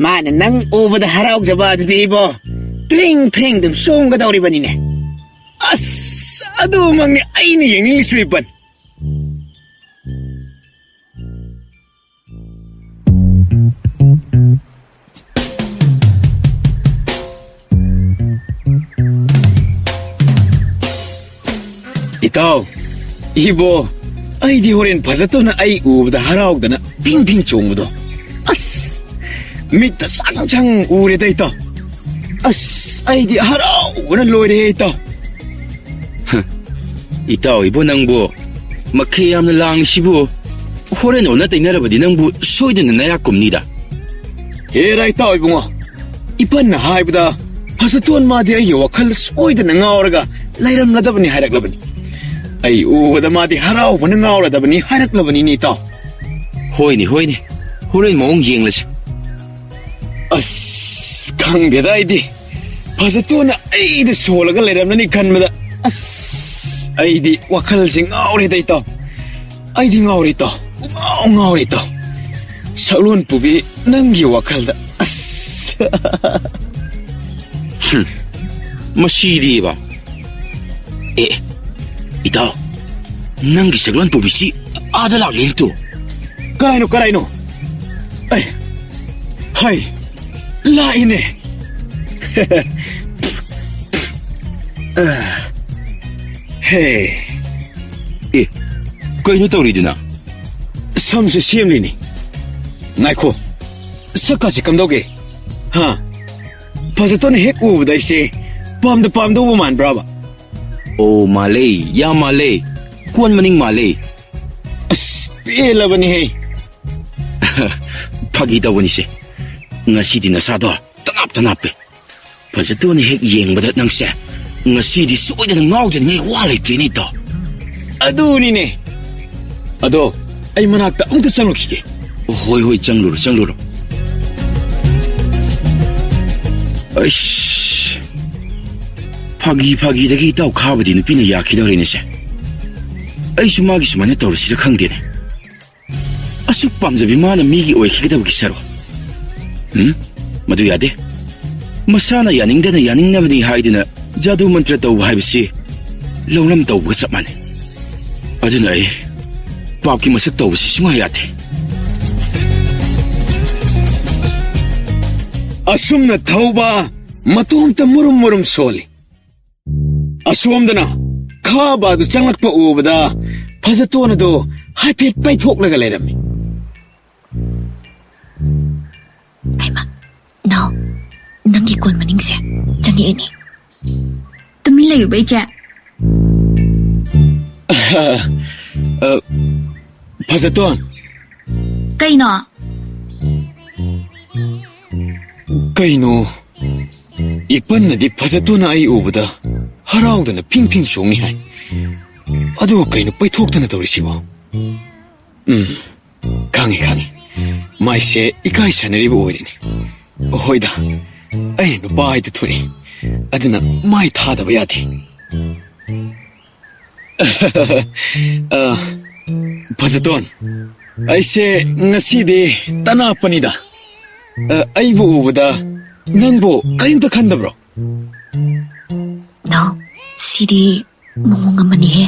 ꯃꯥꯅ ꯅꯪ ꯎꯕꯗ ꯍꯔꯥꯎꯖꯕ ꯑꯗꯨꯗꯤ ꯏꯕꯣ, ꯇ꯭ꯔꯤꯡ ꯐ꯭ꯔꯤꯡ ꯑꯗꯨꯝ ꯆꯣꯡꯒꯗꯧꯔꯤꯕꯅꯤꯅꯦ꯫ ꯑꯁ, ꯑꯗꯨꯃꯛꯅꯤ ꯑꯩꯅ ꯌꯦꯡꯅꯤꯡꯂꯤꯁꯨ, ꯏꯄꯟ꯫ ꯏꯇꯥꯎ, ꯏꯕꯣ, ꯑꯩꯗꯤ ꯍꯣꯔꯦꯟ ꯐꯖꯇꯣꯟꯅ ꯑꯩ ꯎꯕꯗ ꯍꯔꯥꯎꯗꯅ ꯐꯤꯡ ꯐꯤꯡ ꯆꯣꯡꯕꯗꯣ, ꯑꯁ, ꯃꯤꯠꯇ ꯁꯪ ꯁꯪ ꯎꯔꯦꯗ, ꯏꯇꯥꯎ꯫ ꯑꯁ, ꯑꯩꯗꯤ ꯍꯔꯥꯎꯕꯅ ꯂꯣꯏꯔꯦ, ꯏꯇꯥꯎ꯫ ꯍ, ꯏꯇꯥꯎ ꯏꯕꯣ, ꯅꯪꯕꯨ ꯃꯈꯩ ꯌꯥꯝꯅ ꯂꯥꯡꯂꯤꯁꯤꯕꯨ? ꯍꯣꯔꯦꯟ ꯑꯣꯟꯅ ꯇꯩꯅꯔꯕꯗꯤ ꯅꯪꯕꯨ ꯁꯣꯏꯗꯅ ꯅꯌꯥ ꯀꯨꯝꯅꯤꯗ꯫ ꯍꯦꯔꯥ, ꯏꯇꯥꯎ ꯏꯕꯨꯡꯉꯣ, ꯏꯄꯟꯅ ꯍꯥꯏꯕꯗ ꯐꯖꯇꯣꯟ ꯃꯥꯗꯤ ꯑꯩꯒꯤ ꯋꯥꯈꯜ ꯁꯣꯏꯗꯅ ꯉꯥꯎꯔꯒ ꯂꯩꯔꯝꯂꯗꯕꯅꯤ ꯍꯥꯏꯔꯛꯂꯕꯅꯤ꯫ ꯑꯩ ꯎꯕꯗ ꯃꯥꯗꯤ ꯍꯔꯥꯎꯕꯅ ꯉꯥꯎꯔꯗꯕꯅꯤ ꯍꯥꯏꯔꯛꯂꯕꯅꯤꯅꯦ, ꯏꯇꯥꯎ꯫ ꯍꯣꯏꯅꯦ, ꯍꯣꯏꯅꯦ, ꯍꯣꯔꯦꯟ ꯃꯑꯣꯡ ꯌꯦꯡꯂꯁꯤ꯫ ꯑꯁ, ꯈꯪꯗꯦꯗ, ꯑꯩꯗꯤ ꯐꯖꯇꯣꯟꯅ ꯑꯩꯗ ꯁꯣꯜꯂꯒ ꯂꯩꯔꯝꯂꯅꯤ ꯈꯟꯕꯗ, ꯑꯁ, ꯑꯩꯗꯤ ꯋꯥꯈꯜꯁꯦ ꯉꯥꯎꯔꯦꯗ, ꯏꯇꯥꯎ꯫ ꯑꯩꯗꯤ ꯉꯥꯎꯔꯦ, ꯏꯇꯥꯎ꯫ ꯄꯨꯡꯉꯥꯎ ꯉꯥꯎꯔꯦ, ꯏꯇꯥꯎ꯫ ꯁꯛꯂꯣꯟ ꯄꯨꯕꯤ, ꯅꯪꯒꯤ ꯋꯥꯈꯜꯗ, ꯑꯁ꯫ ꯍꯨꯝ, ꯃꯁꯤꯗꯤꯕ꯫ ꯑꯦ, ꯏꯇꯥꯎ, ꯅꯪꯒꯤ ꯁꯛꯂꯣꯟ ꯄꯨꯕꯤꯁꯤ ꯑꯥꯗ ꯂꯥꯛꯂꯦꯅꯦ ꯇꯨ꯫ ꯀꯔꯥꯏꯅꯣ, ꯀꯔꯥꯏꯅꯣ? ꯑꯦ, ꯍꯩ, ꯂꯥꯛꯏꯅꯦ꯫ ꯍꯦ꯫ ꯑꯦ, ꯀꯩꯅꯣ ꯇꯧꯔꯤꯗꯨꯅ? ꯁꯝꯁꯨ ꯁꯦꯝꯂꯤꯅꯤ꯫ ꯉꯥꯏꯈꯣ, ꯁꯛꯀꯥꯁꯤ ꯀꯝꯗꯧꯒꯦ? ꯍꯥ? ꯐꯖꯇꯣꯟꯅ ꯍꯦꯛ ꯎꯕꯗ ꯑꯩꯁꯦ ꯄꯥꯝꯗ ꯄꯥꯝꯗꯧꯕ ꯃꯥꯟꯕ꯭ꯔꯥꯕ? ꯑꯣ, ꯃꯥꯜꯂꯦ, ꯌꯥꯝ ꯃꯥꯜꯂꯦ꯫ ꯀꯣꯟ ꯃꯅꯤꯡ ꯃꯥꯜꯂꯦ꯫ ꯑꯁ, ꯄꯦꯜꯂꯕꯅꯤꯍꯦ꯫ ꯐꯥꯒꯤ ꯇꯧꯕꯅꯤꯁꯦ꯫ ꯉꯁꯤꯗꯤ ꯅꯁꯥꯗꯣ ꯇꯅꯥꯞ ꯇꯅꯥꯞꯄꯦ꯫ ꯐꯖꯇꯣꯟꯅ ꯍꯦꯛ ꯌꯦꯡꯕꯗ ꯅꯪꯁꯦ ꯉꯁꯤꯗꯤ ꯁꯣꯏꯗꯅ ꯉꯥꯎꯗꯅꯤꯡꯉꯥꯏ ꯋꯥ ꯂꯩꯇ꯭ꯔꯦꯅꯦ, ꯏꯇꯥꯎ꯫ ꯑꯗꯨꯅꯤꯅꯦ꯫ ꯑꯗꯣ ꯑꯩ ꯃꯅꯥꯛꯇ ꯑꯃꯨꯛꯇ ꯆꯪꯂꯨꯈꯤꯒꯦ꯫ ꯍꯣꯏ, ꯍꯣꯏ, ꯆꯪꯂꯨꯔꯣ, ꯆꯪꯂꯨꯔꯣ꯫ ꯑꯩꯁ, ꯐꯥꯒꯤ ꯐꯥꯒꯤꯗꯒꯤ ꯏꯇꯥꯎ ꯈꯥꯕꯗꯤ ꯅꯨꯄꯤꯅ ꯌꯥꯈꯤꯗꯧꯔꯦꯅꯦꯁꯦ꯫ ꯑꯩꯁꯨ ꯃꯥꯒꯤ ꯁꯨꯃꯥꯏꯅ ꯇꯧꯔꯁꯤꯔ ꯈꯪꯗꯦꯅꯦ꯫ ꯑꯁꯨꯛ ꯄꯥꯝꯖꯕꯤ ꯃꯥꯅ ꯃꯤꯒꯤ ꯑꯣꯏꯈꯤꯒꯗꯕꯒꯤ ꯁꯔꯨꯛ꯫ ꯎꯝ? ꯃꯗꯨ ꯌꯥꯗꯦ꯫ ꯃꯁꯥꯅ ꯌꯥꯅꯤꯡꯗꯅ ꯌꯥꯅꯤꯡꯅꯕꯅꯤ ꯍꯥꯏꯗꯨꯅ ꯖꯥꯗꯨ ꯃꯟꯇ꯭ꯔ ꯇꯧꯕ ꯍꯥꯏꯕꯁꯤ ꯂꯧꯔꯝ ꯇꯧꯕꯒ ꯆꯞ ꯃꯥꯟꯅꯩ꯫ ꯑꯗꯨꯅ ꯑꯩ ꯄꯥꯞꯀꯤ ꯃꯁꯛ ꯇꯧꯕꯁꯤ ꯁꯨꯡꯌꯥ ꯌꯥꯗꯦ꯫ ꯑꯁꯨꯝꯅ ꯊꯧꯕ ꯃꯇꯣꯝꯇ ꯃꯨꯔꯨꯝ ꯃꯨꯔꯨꯝ ꯁꯣꯜꯂꯤ꯫ ꯑꯁꯣꯝꯗꯅ ꯈꯥꯕ ꯑꯗꯨ ꯆꯪꯂꯛꯄ ꯎꯕꯗ ꯐꯖꯇꯣꯟ ꯑꯗꯨ ꯍꯥꯏꯐꯦꯠ ꯄꯩꯊꯣꯛꯂꯒ ꯂꯩꯔꯝꯃꯤ꯫ ꯍꯩꯃꯥ, ꯅꯥꯎ, ꯅꯪꯒꯤ ꯀꯣꯟ ꯃꯅꯤꯡꯁꯦ ꯆꯪꯉꯛꯑꯦꯅꯦ꯫ ꯇꯨꯃꯤꯟ ꯂꯩꯌꯨꯕ, ꯏꯆꯦ꯫ ꯑ, ꯐꯖꯇꯣꯟ꯫ ꯀꯩꯅꯣ? ꯀꯩꯅꯣ? ꯏꯄꯟꯅꯗꯤ ꯐꯖꯇꯣꯟꯅ ꯑꯩ ꯎꯕꯗ ꯍꯔꯥꯎꯗꯅ ꯐꯤꯡ ꯐꯤꯡ ꯆꯣꯡꯉꯤ ꯍꯥꯏ꯫ ꯑꯗꯨꯒ ꯀꯩꯅꯣ ꯄꯩꯊꯣꯛꯇꯅ ꯇꯧꯔꯤꯁꯤꯕꯣ? ꯎꯝ, ꯈꯪꯉꯤ, ꯈꯪꯉꯤ꯫ ꯃꯥꯏꯁꯦ ꯏꯀꯥꯏ ꯁꯥꯟꯅꯔꯤꯕ ꯑꯣꯏꯔꯤꯅꯤ꯫ ꯍꯣꯏꯗ, ꯑꯩꯅ ꯅꯨꯄꯥ ꯍꯥꯏꯗꯨ ꯊꯣꯛꯏ꯫ ꯑꯗꯨꯅ ꯃꯥꯏ ꯊꯥꯗꯕ ꯌꯥꯗꯦ꯫ ꯑ, ꯐꯖꯇꯣꯟ, ꯑꯩꯁꯦ ꯉꯁꯤꯗꯤ ꯇꯅꯥꯞꯄꯅꯤꯗ꯫ ꯑ, ꯑꯩꯕꯨ ꯎꯕꯗ ꯅꯪꯕꯨ ꯀꯔꯤꯝꯇ ꯈꯟꯗꯕ꯭ꯔꯣ? ꯅꯣ, ꯁꯤꯗꯤ ꯃꯑꯣꯡ ꯑꯃꯅꯤꯍꯦ꯫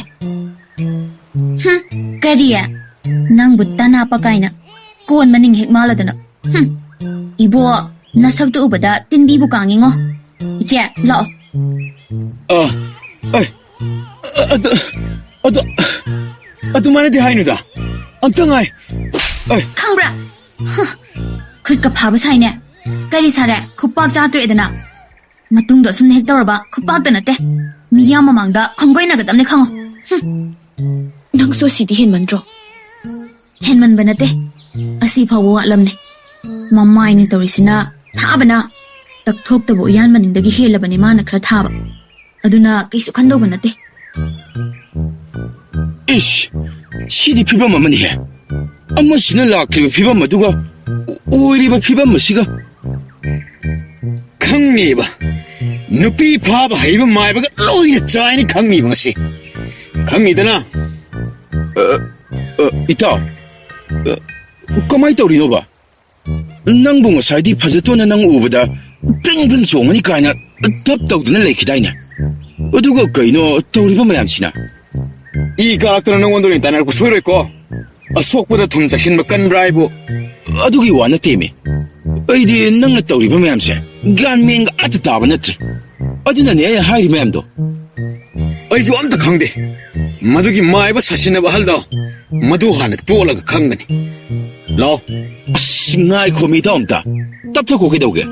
ꯍꯨꯝ, ꯀꯔꯤ? ꯅꯪꯕꯨ ꯇꯅꯥꯞꯄ ꯀꯥꯏꯅ ꯀꯣꯟ ꯃꯅꯤꯡ ꯍꯦꯛ ꯃꯥꯜꯂꯗꯅ꯫ ꯍꯨꯝ, ꯏꯕꯣ, ꯅꯁꯛꯇꯨ ꯎꯕꯗ ꯇꯤꯟꯕꯤꯕꯨ ꯀꯥꯡꯉꯤꯉꯣ꯫ ꯏꯆꯦ, ꯂꯥꯛꯑꯣ꯫ ꯑ, ꯑꯩ, ꯑ, ꯑꯗꯨ, ꯑꯗꯨ, ꯑꯗꯨꯃꯥꯏꯅꯗꯤ ꯍꯥꯏꯅꯨꯗ꯫ ꯑꯝꯇ ꯉꯥꯏ, ꯈꯪꯕ꯭ꯔꯥ? ꯍ, ꯈꯨꯠꯀ ꯐꯥꯕ ꯁꯥꯏꯅꯦ꯫ ꯀꯔꯤ ꯁꯥꯔꯦ? ꯈꯨꯄꯥꯛ ꯆꯥ ꯇꯣꯛꯑꯦꯗꯅ꯫ ꯃꯇꯨꯡꯗ ꯑꯁꯨꯝꯅ ꯍꯦꯛ ꯇꯧꯔꯕ, ꯈꯨꯄꯥꯛꯇ ꯅꯠꯇꯦ, ꯃꯤꯌꯥꯝ ꯃꯃꯥꯡꯗ ꯈꯣꯡꯒꯣꯏꯅꯒꯗꯕꯅꯦ, ꯈꯪꯉꯣ꯫ ꯍꯨꯝ꯫ ꯅꯪꯁꯨ ꯑꯁꯤꯗꯤ ꯍꯦꯟꯃꯟꯗ꯭ꯔꯣ? ꯍꯦꯟꯃꯟꯕ ꯅꯠꯇꯦ, ꯑꯁꯤ ꯐꯥꯎꯕ ꯋꯥꯠꯂꯝꯅꯦ꯫ ꯃꯃꯥꯏꯅꯤ ꯇꯧꯔꯤꯁꯤꯅ ꯊꯥꯕꯅ, ꯇꯛꯊꯣꯛꯇꯕ ꯎꯌꯥꯟ ꯃꯅꯤꯡꯗꯒꯤ ꯍꯦꯜꯂꯕꯅꯦ ꯃꯥꯅ ꯈꯔ ꯊꯥꯕ꯫ ꯑꯗꯨꯅ ꯀꯩꯁꯨ ꯈꯟꯗꯧꯕ ꯅꯠꯇꯦ꯫ ꯏꯁ, ꯁꯤꯗꯤ ꯐꯤꯕꯝ ꯑꯃꯅꯤꯍꯦ꯫ ꯑꯃꯁꯤꯅ ꯂꯥꯛꯈꯤꯕ ꯐꯤꯕꯝ ꯑꯗꯨꯒ ꯑꯣꯏꯔꯤꯕ ꯐꯤꯕꯝ ꯑꯁꯤꯒ꯫ ꯈꯪꯉꯦꯕ, ꯅꯨꯄꯤ ꯐꯥꯕ ꯍꯩꯕ ꯃꯥꯏꯕꯒ ꯂꯣꯏꯅ ꯆꯥꯏꯅꯤ ꯈꯪꯉꯤꯕ ꯉꯁꯤ꯫ ꯈꯪꯉꯤꯗꯅ? ꯑ, ꯑ, ꯏꯇꯥꯎ, ꯑ, ꯀꯃꯥꯏ ꯇꯧꯔꯤꯅꯣꯕ? ꯅꯪꯕꯨ ꯉꯁꯥꯏꯗꯤ ꯐꯖꯇꯣꯟꯅ ꯅꯪ ꯎꯕꯗ ꯕ꯭ꯔꯤꯡ ꯕ꯭ꯔꯤꯡ ꯆꯣꯡꯉꯅꯤ ꯀꯥꯏꯅ ꯇꯞ ꯇꯧꯗꯨꯅ ꯂꯩꯈꯤꯗꯥꯏꯅꯦ? ꯑꯗꯨꯒ ꯀꯩꯅꯣ ꯇꯧꯔꯤꯕ ꯃꯌꯥꯝꯁꯤꯅ? ꯏ ꯀꯥꯔꯛꯇꯅ ꯅꯪꯉꯣꯟꯗ ꯑꯣꯏꯅ ꯇꯥꯟꯅꯔꯛꯄ ꯁꯣꯏꯔꯣꯏꯀꯣ꯫ ꯑꯁꯣꯛꯄꯗ ꯊꯨꯝ ꯆꯥꯏꯁꯤꯟꯕ ꯀꯟꯕ꯭ꯔꯥ ꯍꯥꯏꯕꯨ? ꯑꯗꯨꯒꯤ ꯋꯥ ꯅꯠꯇꯦꯃꯤ꯫ ꯑꯩꯗꯤ ꯅꯪꯅ ꯇꯧꯔꯤꯕ ꯃꯌꯥꯝꯁꯦ ꯒ꯭ꯌꯥꯟ ꯃꯦꯟꯒ ꯑꯃꯠꯇ ꯇꯥꯕ ꯅꯠꯇ꯭ꯔꯦ꯫ ꯑꯗꯨꯅꯅꯦ ꯑꯩꯅ ꯍꯥꯏꯔꯤ ꯃꯌꯥꯝꯗꯣ꯫ ꯑꯩꯁꯨ ꯑꯝꯇ ꯈꯪꯗꯦ꯫ ꯃꯗꯨꯒꯤ ꯃꯥꯏꯕ ꯁꯥꯁꯤꯟꯅꯕ ꯑꯍꯜꯗꯣ, ꯃꯗꯨ ꯍꯥꯟꯅ ꯇꯣꯠꯂꯒ ꯈꯪꯒꯅꯤ꯫ ꯂꯥꯛꯑꯣ꯫ ꯑꯁ, ꯉꯥꯏꯈꯣꯃꯤ, ꯏꯇꯥꯎ ꯑꯝꯇ꯫ ꯇꯞꯊꯈꯣ ꯀꯩꯗꯧꯒꯦ?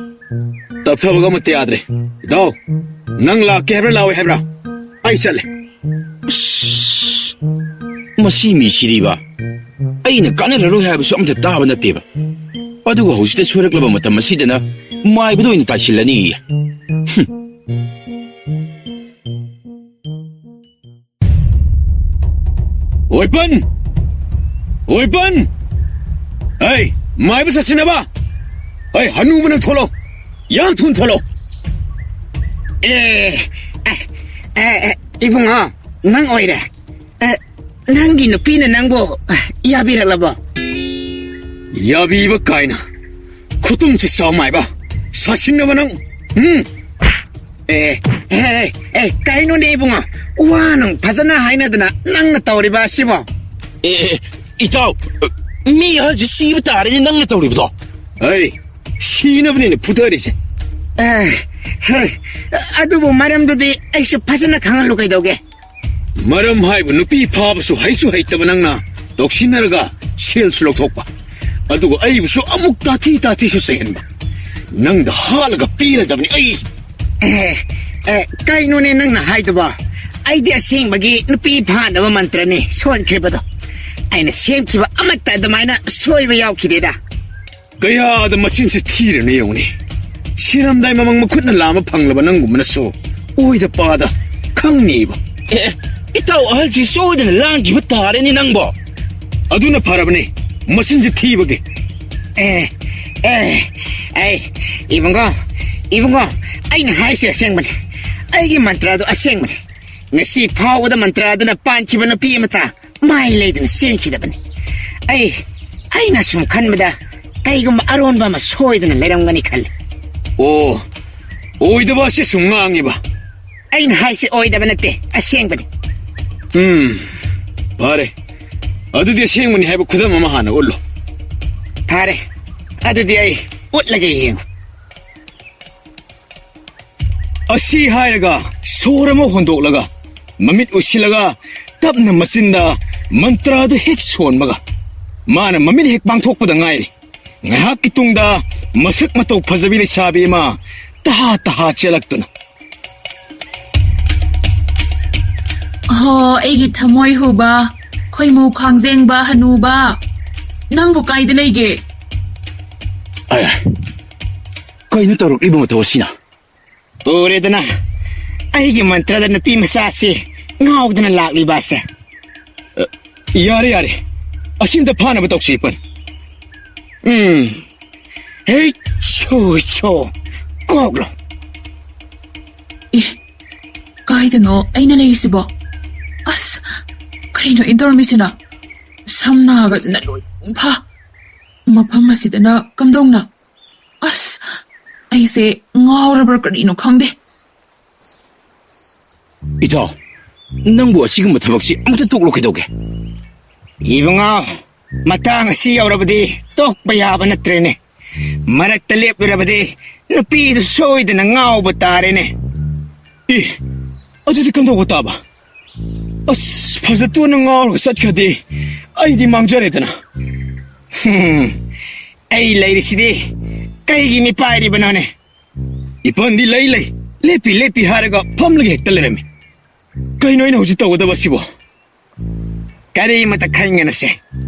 ꯇꯞꯊꯕꯒ ꯑꯃꯠꯇ ꯌꯥꯗ꯭ꯔꯦ꯫ ꯏꯇꯥꯎ, ꯅꯪ ꯂꯥꯛꯀꯦ ꯍꯥꯏꯕ꯭ꯔꯥ, ꯂꯥꯛꯑꯣꯏ ꯍꯥꯏꯕ꯭ꯔꯥ? ꯑꯩ ꯆꯠꯂꯦ꯫ ꯑꯁ, ꯃꯁꯤ ꯃꯤꯁꯤꯗꯤꯕ꯫ ꯑꯩꯅ ꯀꯥꯟꯅꯔꯔꯣꯏ ꯍꯥꯏꯕꯁꯨ ꯑꯝꯇ ꯇꯥꯕ ꯅꯠꯇꯦꯕ꯫ ꯑꯗꯨꯒ ꯍꯧꯖꯤꯛꯇ ꯁꯣꯏꯔꯛꯂꯕ ꯃꯇꯝ ꯑꯁꯤꯗꯅ ꯃꯥꯏꯕꯗ ꯑꯣꯏꯅ ꯇꯥꯏꯁꯤꯜꯂꯅꯤꯌꯦ꯫ ꯍꯨꯝ꯫ ꯑꯣꯏꯄꯟ! ꯑꯣꯏꯄꯟ! ꯑꯩ, ꯃꯥꯏꯕ ꯁꯥꯁꯤꯟꯅꯕ! ꯑꯩ, ꯍꯅꯨꯕ ꯅꯪ ꯊꯣꯛꯂꯛꯑꯣ! ꯌꯥꯝ ꯊꯨꯅ ꯊꯣꯛꯂꯛꯑꯣ! ꯑꯦ, ꯑꯦ, ꯑꯦ, ꯑꯦ, ꯏꯕꯨꯡꯉꯣ, ꯅꯪ ꯑꯣꯏꯔꯦ꯫ ꯑꯦ, ꯅꯪꯒꯤ ꯅꯨꯄꯤꯅ ꯅꯪꯕꯨ ꯌꯥꯕꯤꯔꯛꯂꯕꯣ? ꯌꯥꯕꯤꯕ ꯀꯥꯏꯅ? ꯈꯨꯇꯨꯝꯁꯤ ꯆꯥꯎ ꯃꯥꯏꯕ, ꯁꯥꯁꯤꯟꯅꯕ ꯅꯪ! ꯎꯝ? ꯑꯦ, ꯑꯦ, ꯑꯦ, ꯀꯩꯅꯣꯅꯦ ꯏꯕꯨꯡꯉꯣ? ꯋꯥ ꯅꯨꯡ ꯐꯖꯅ ꯍꯥꯏꯅꯗꯅ ꯅꯪꯅ ꯇꯧꯔꯤꯕ ꯑꯁꯤꯕꯣ? ꯑꯦ, ꯑꯦ, ꯏꯇꯥꯎ, ꯃꯤ ꯑꯍꯜꯁꯤ ꯁꯤꯕ ꯇꯥꯔꯦꯅꯦ ꯅꯪꯅ ꯇꯧꯔꯤꯕꯗꯣ꯫ ꯑꯩ ꯁꯤꯅꯕꯅꯦꯅꯦ ꯐꯨꯊꯔꯤꯁꯦ꯫ ꯑꯦ, ꯍꯦ, ꯑꯗꯨꯕꯨ ꯃꯔꯝꯗꯨꯗꯤ ꯑꯩꯁꯨ ꯐꯖꯅ ꯈꯪꯍꯜꯂꯨ ꯀꯩꯗꯧꯒꯦ? ꯃꯔꯝ ꯍꯥꯏꯕꯨ ꯅꯨꯄꯤ ꯐꯥꯕꯁꯨ ꯍꯩꯁꯨ ꯍꯩꯇꯕ ꯅꯪꯅ ꯇꯧꯁꯤꯟꯅꯔꯒ ꯃꯊꯦꯜꯁꯨ ꯂꯧꯊꯣꯛꯄ, ꯑꯗꯨꯒ ꯑꯩꯕꯨꯁꯨ ꯑꯃꯨꯛ ꯇꯥꯊꯤ ꯇꯥꯊꯤꯁꯨ ꯆꯩꯍꯟꯕ꯫ ꯅꯪꯗ ꯍꯥꯠꯂꯒ ꯄꯤꯔꯗꯕꯅꯤ ꯑꯩ꯫ ꯑꯦ, ꯑꯦ, ꯀꯩꯅꯣꯅꯦ ꯅꯪꯅ ꯍꯥꯏꯗꯨꯕꯣ? ꯑꯩꯗꯤ ꯑꯁꯦꯡꯕꯒꯤ ꯅꯨꯄꯤ ꯐꯥꯅꯕ ꯃꯟꯇ꯭ꯔꯅꯤ ꯁꯣꯟꯈ꯭ꯔꯤꯕꯗꯣ꯫ ꯑꯩꯅ ꯁꯦꯝꯈꯤꯕ ꯑꯃꯠꯇ ꯑꯗꯨꯃꯥꯏꯅ ꯁꯣꯏꯕ ꯌꯥꯎꯈꯤꯗꯦꯗ꯫ ꯀꯌꯥꯗ ꯃꯆꯤꯟꯁꯤ ꯊꯤꯔꯅ ꯌꯦꯡꯉꯨꯅꯦ꯫ ꯁꯤꯔꯝꯗꯥꯏ ꯃꯃꯪ ꯃꯈꯨꯠꯅ ꯂꯥꯝꯕ ꯐꯪꯂꯕ ꯅꯪꯒꯨꯝꯕꯅꯁꯨ ꯑꯣꯏꯗ ꯄꯥꯗ ꯈꯪꯅꯤꯕ꯫ ꯑꯦ, ꯏꯇꯥꯎ ꯑꯍꯜꯁꯤ ꯁꯣꯏꯗꯅ ꯂꯥꯡꯈꯤꯕ ꯇꯥꯔꯦꯅꯦ ꯅꯪꯕꯣ꯫ ꯑꯗꯨꯅ ꯐꯔꯕꯅꯤ, ꯃꯆꯤꯟꯁꯤ ꯊꯤꯕꯒꯤ꯫ ꯑꯦ, ꯑꯦ, ꯑꯦ, ꯏꯕꯨꯡꯉꯣ, ꯏꯕꯨꯡꯉꯣ, ꯑꯩꯅ ꯍꯥꯏꯁꯦ ꯑꯁꯦꯡꯕꯅꯤ꯫ ꯑꯩꯒꯤ ꯃꯟꯇ꯭ꯔꯗꯣ ꯑꯁꯦꯡꯕꯅꯤ꯫ ꯉꯁꯤ ꯐꯥꯎꯕꯗ ꯃꯟꯇ꯭ꯔ ꯑꯗꯨꯅ ꯄꯥꯟꯈꯤꯕ ꯅꯨꯄꯤ ꯑꯃꯇ ꯃꯥꯏ ꯂꯩꯗꯅ ꯆꯦꯟꯈꯤꯗꯕꯅꯤ꯫ ꯑꯩ, ꯑꯩꯅ ꯁꯨꯝ ꯈꯟꯕꯗ ꯀꯩꯒꯨꯝꯕ ꯑꯔꯣꯟꯕ ꯑꯃ ꯁꯣꯏꯗꯅ ꯂꯩꯔꯝꯒꯅꯤ ꯈꯜꯂꯤ꯫ ꯑꯣ, ꯑꯣꯏꯗꯕ ꯑꯁꯤ ꯁꯨꯝ ꯉꯥꯡꯉꯤꯕ꯫ ꯑꯩꯅ ꯍꯥꯏꯁꯤ ꯑꯣꯏꯗꯕ ꯅꯠꯇꯦ, ꯑꯁꯦꯡꯕꯅꯤ꯫ ꯎꯝ, ꯐꯔꯦ꯫ ꯑꯗꯨꯗꯤ ꯑꯁꯦꯡꯕꯅꯤ ꯍꯥꯏꯕ ꯈꯨꯗꯝ ꯑꯃ ꯍꯥꯟꯅ ꯎꯠꯂꯨ꯫ ꯐꯔꯦ, ꯑꯗꯨꯗꯤ ꯑꯩ ꯎꯠꯂꯒꯦ, ꯌꯦꯡꯉꯨ꯫ ꯑꯁꯤ ꯍꯥꯏꯔꯒ ꯁꯣꯔ ꯑꯃ ꯍꯣꯟꯗꯣꯛꯂꯒ ꯃꯃꯤꯠ ꯎꯏꯁꯤꯜꯂꯒ ꯇꯞꯅ ꯃꯆꯤꯟꯗ ꯃꯟꯇ꯭ꯔꯗꯨ ꯍꯦꯛ ꯁꯣꯟꯕꯒ ꯃꯥꯅ ꯃꯃꯤꯠ ꯍꯦꯛ ꯄꯥꯡꯊꯣꯛꯄꯗ ꯉꯥꯏꯔꯤ꯫ ꯉꯥꯏꯍꯥꯛꯀꯤ ꯇꯨꯡꯗ ꯃꯁꯛ ꯃꯇꯧ ꯐꯖꯕꯤ ꯂꯩꯁꯥꯕꯤ ꯑꯃ ꯇꯍꯥ ꯇꯍꯥ ꯆꯦꯜꯂꯛꯇꯨꯅ꯫ ꯍꯣ, ꯑꯩꯒꯤ ꯊꯃꯣꯏ ꯍꯨꯕ, ꯈꯣꯏꯃꯨ ꯈꯥꯡꯖꯦꯡꯕ ꯍꯅꯨꯕ, ꯅꯪꯕꯨ ꯀꯥꯏꯗ ꯂꯩꯒꯦ? ꯑꯦ, ꯀꯩꯅꯣ ꯇꯧꯔꯛꯂꯤꯕ ꯃꯇꯧ ꯑꯁꯤꯅ? ꯎꯔꯦꯗꯅ, ꯑꯩꯒꯤ ꯃꯟꯇ꯭ꯔꯗ ꯅꯨꯄꯤ ꯃꯆꯥꯁꯤ ꯉꯥꯎꯗꯅ ꯂꯥꯛꯂꯤꯕ ꯑꯁꯦ꯫ ꯑ, ꯌꯥꯔꯦ, ꯌꯥꯔꯦ꯫ ꯑꯁꯤꯝꯇ ꯐꯥꯅꯕ ꯇꯧꯁꯤ, ꯏꯄꯟ꯫ ꯎꯝ꯫ ꯍꯦ, ꯁꯣ, ꯁꯣ꯫ ꯀꯣꯛꯂꯣ꯫ ꯑꯦ, ꯀꯥꯏꯗꯅꯣ ꯑꯩꯅ ꯂꯩꯔꯤꯁꯤꯕꯣ? ꯑꯁ, ꯀꯩꯅꯣ ꯑꯩꯅ ꯇꯧꯔꯝꯃꯤꯁꯤꯅ? ꯁꯝ ꯅꯥꯒꯁꯤꯅ ꯂꯣꯏ ꯐꯥ꯫ ꯃꯐꯝ ꯑꯁꯤꯗꯅ ꯀꯝꯗꯧꯅ? ꯑꯁ, ꯑꯩꯁꯦ ꯉꯥꯎꯔꯕ꯭ꯔꯥ ꯀꯔꯤꯅꯣ ꯈꯪꯗꯦ꯫ ꯏꯇꯥꯎ, ꯅꯪꯕꯨ ꯑꯁꯤꯒꯨꯝꯕ ꯊꯕꯛꯁꯤ ꯑꯃꯨꯛꯇ ꯇꯣꯛꯂꯣ ꯀꯩꯗꯧꯒꯦ? ꯏꯕꯨꯡꯉꯣ, ꯃꯇꯥꯡ ꯑꯁꯤ ꯌꯧꯔꯕꯗꯤ ꯇꯣꯛꯄ ꯌꯥꯕ ꯅꯠꯇ꯭ꯔꯦꯅꯦ꯫ ꯃꯔꯛꯇ ꯂꯦꯞꯂꯨꯔꯕꯗꯤ ꯅꯨꯄꯤꯗꯨ ꯁꯣꯏꯗꯅ ꯉꯥꯎꯕ ꯇꯥꯔꯦꯅꯦ꯫ ꯑꯦ, ꯑꯗꯨꯗꯤ ꯀꯝꯗꯧꯕ ꯇꯥꯕ? ꯑꯁ, ꯐꯖꯇꯣꯟꯅ ꯉꯥꯎꯔꯒ ꯆꯠꯈ꯭ꯔꯗꯤ ꯑꯩꯗꯤ ꯃꯥꯡꯖꯔꯦꯗꯅ꯫ ꯍꯨꯝ, ꯑꯩ ꯂꯩꯔꯤꯁꯤꯗꯤ ꯀꯩꯒꯤ ꯃꯤꯄꯥꯏꯔꯤꯕꯅꯣꯅꯦ? ꯏꯄꯟꯗꯤ ꯂꯩ ꯂꯩ, ꯂꯦꯞꯄꯤ ꯂꯦꯞꯄꯤ ꯍꯥꯏꯔꯒ ꯐꯝꯂꯒ ꯍꯦꯛꯇ ꯂꯩꯔꯝꯃꯤ꯫ ꯀꯩꯅꯣ ꯑꯩꯅ ꯍꯧꯖꯤꯛ ꯇꯧꯒꯗꯕ ꯑꯁꯤꯕꯣ? ꯀꯔꯤꯃꯇ ꯈꯟꯒꯅꯨꯁꯦ꯫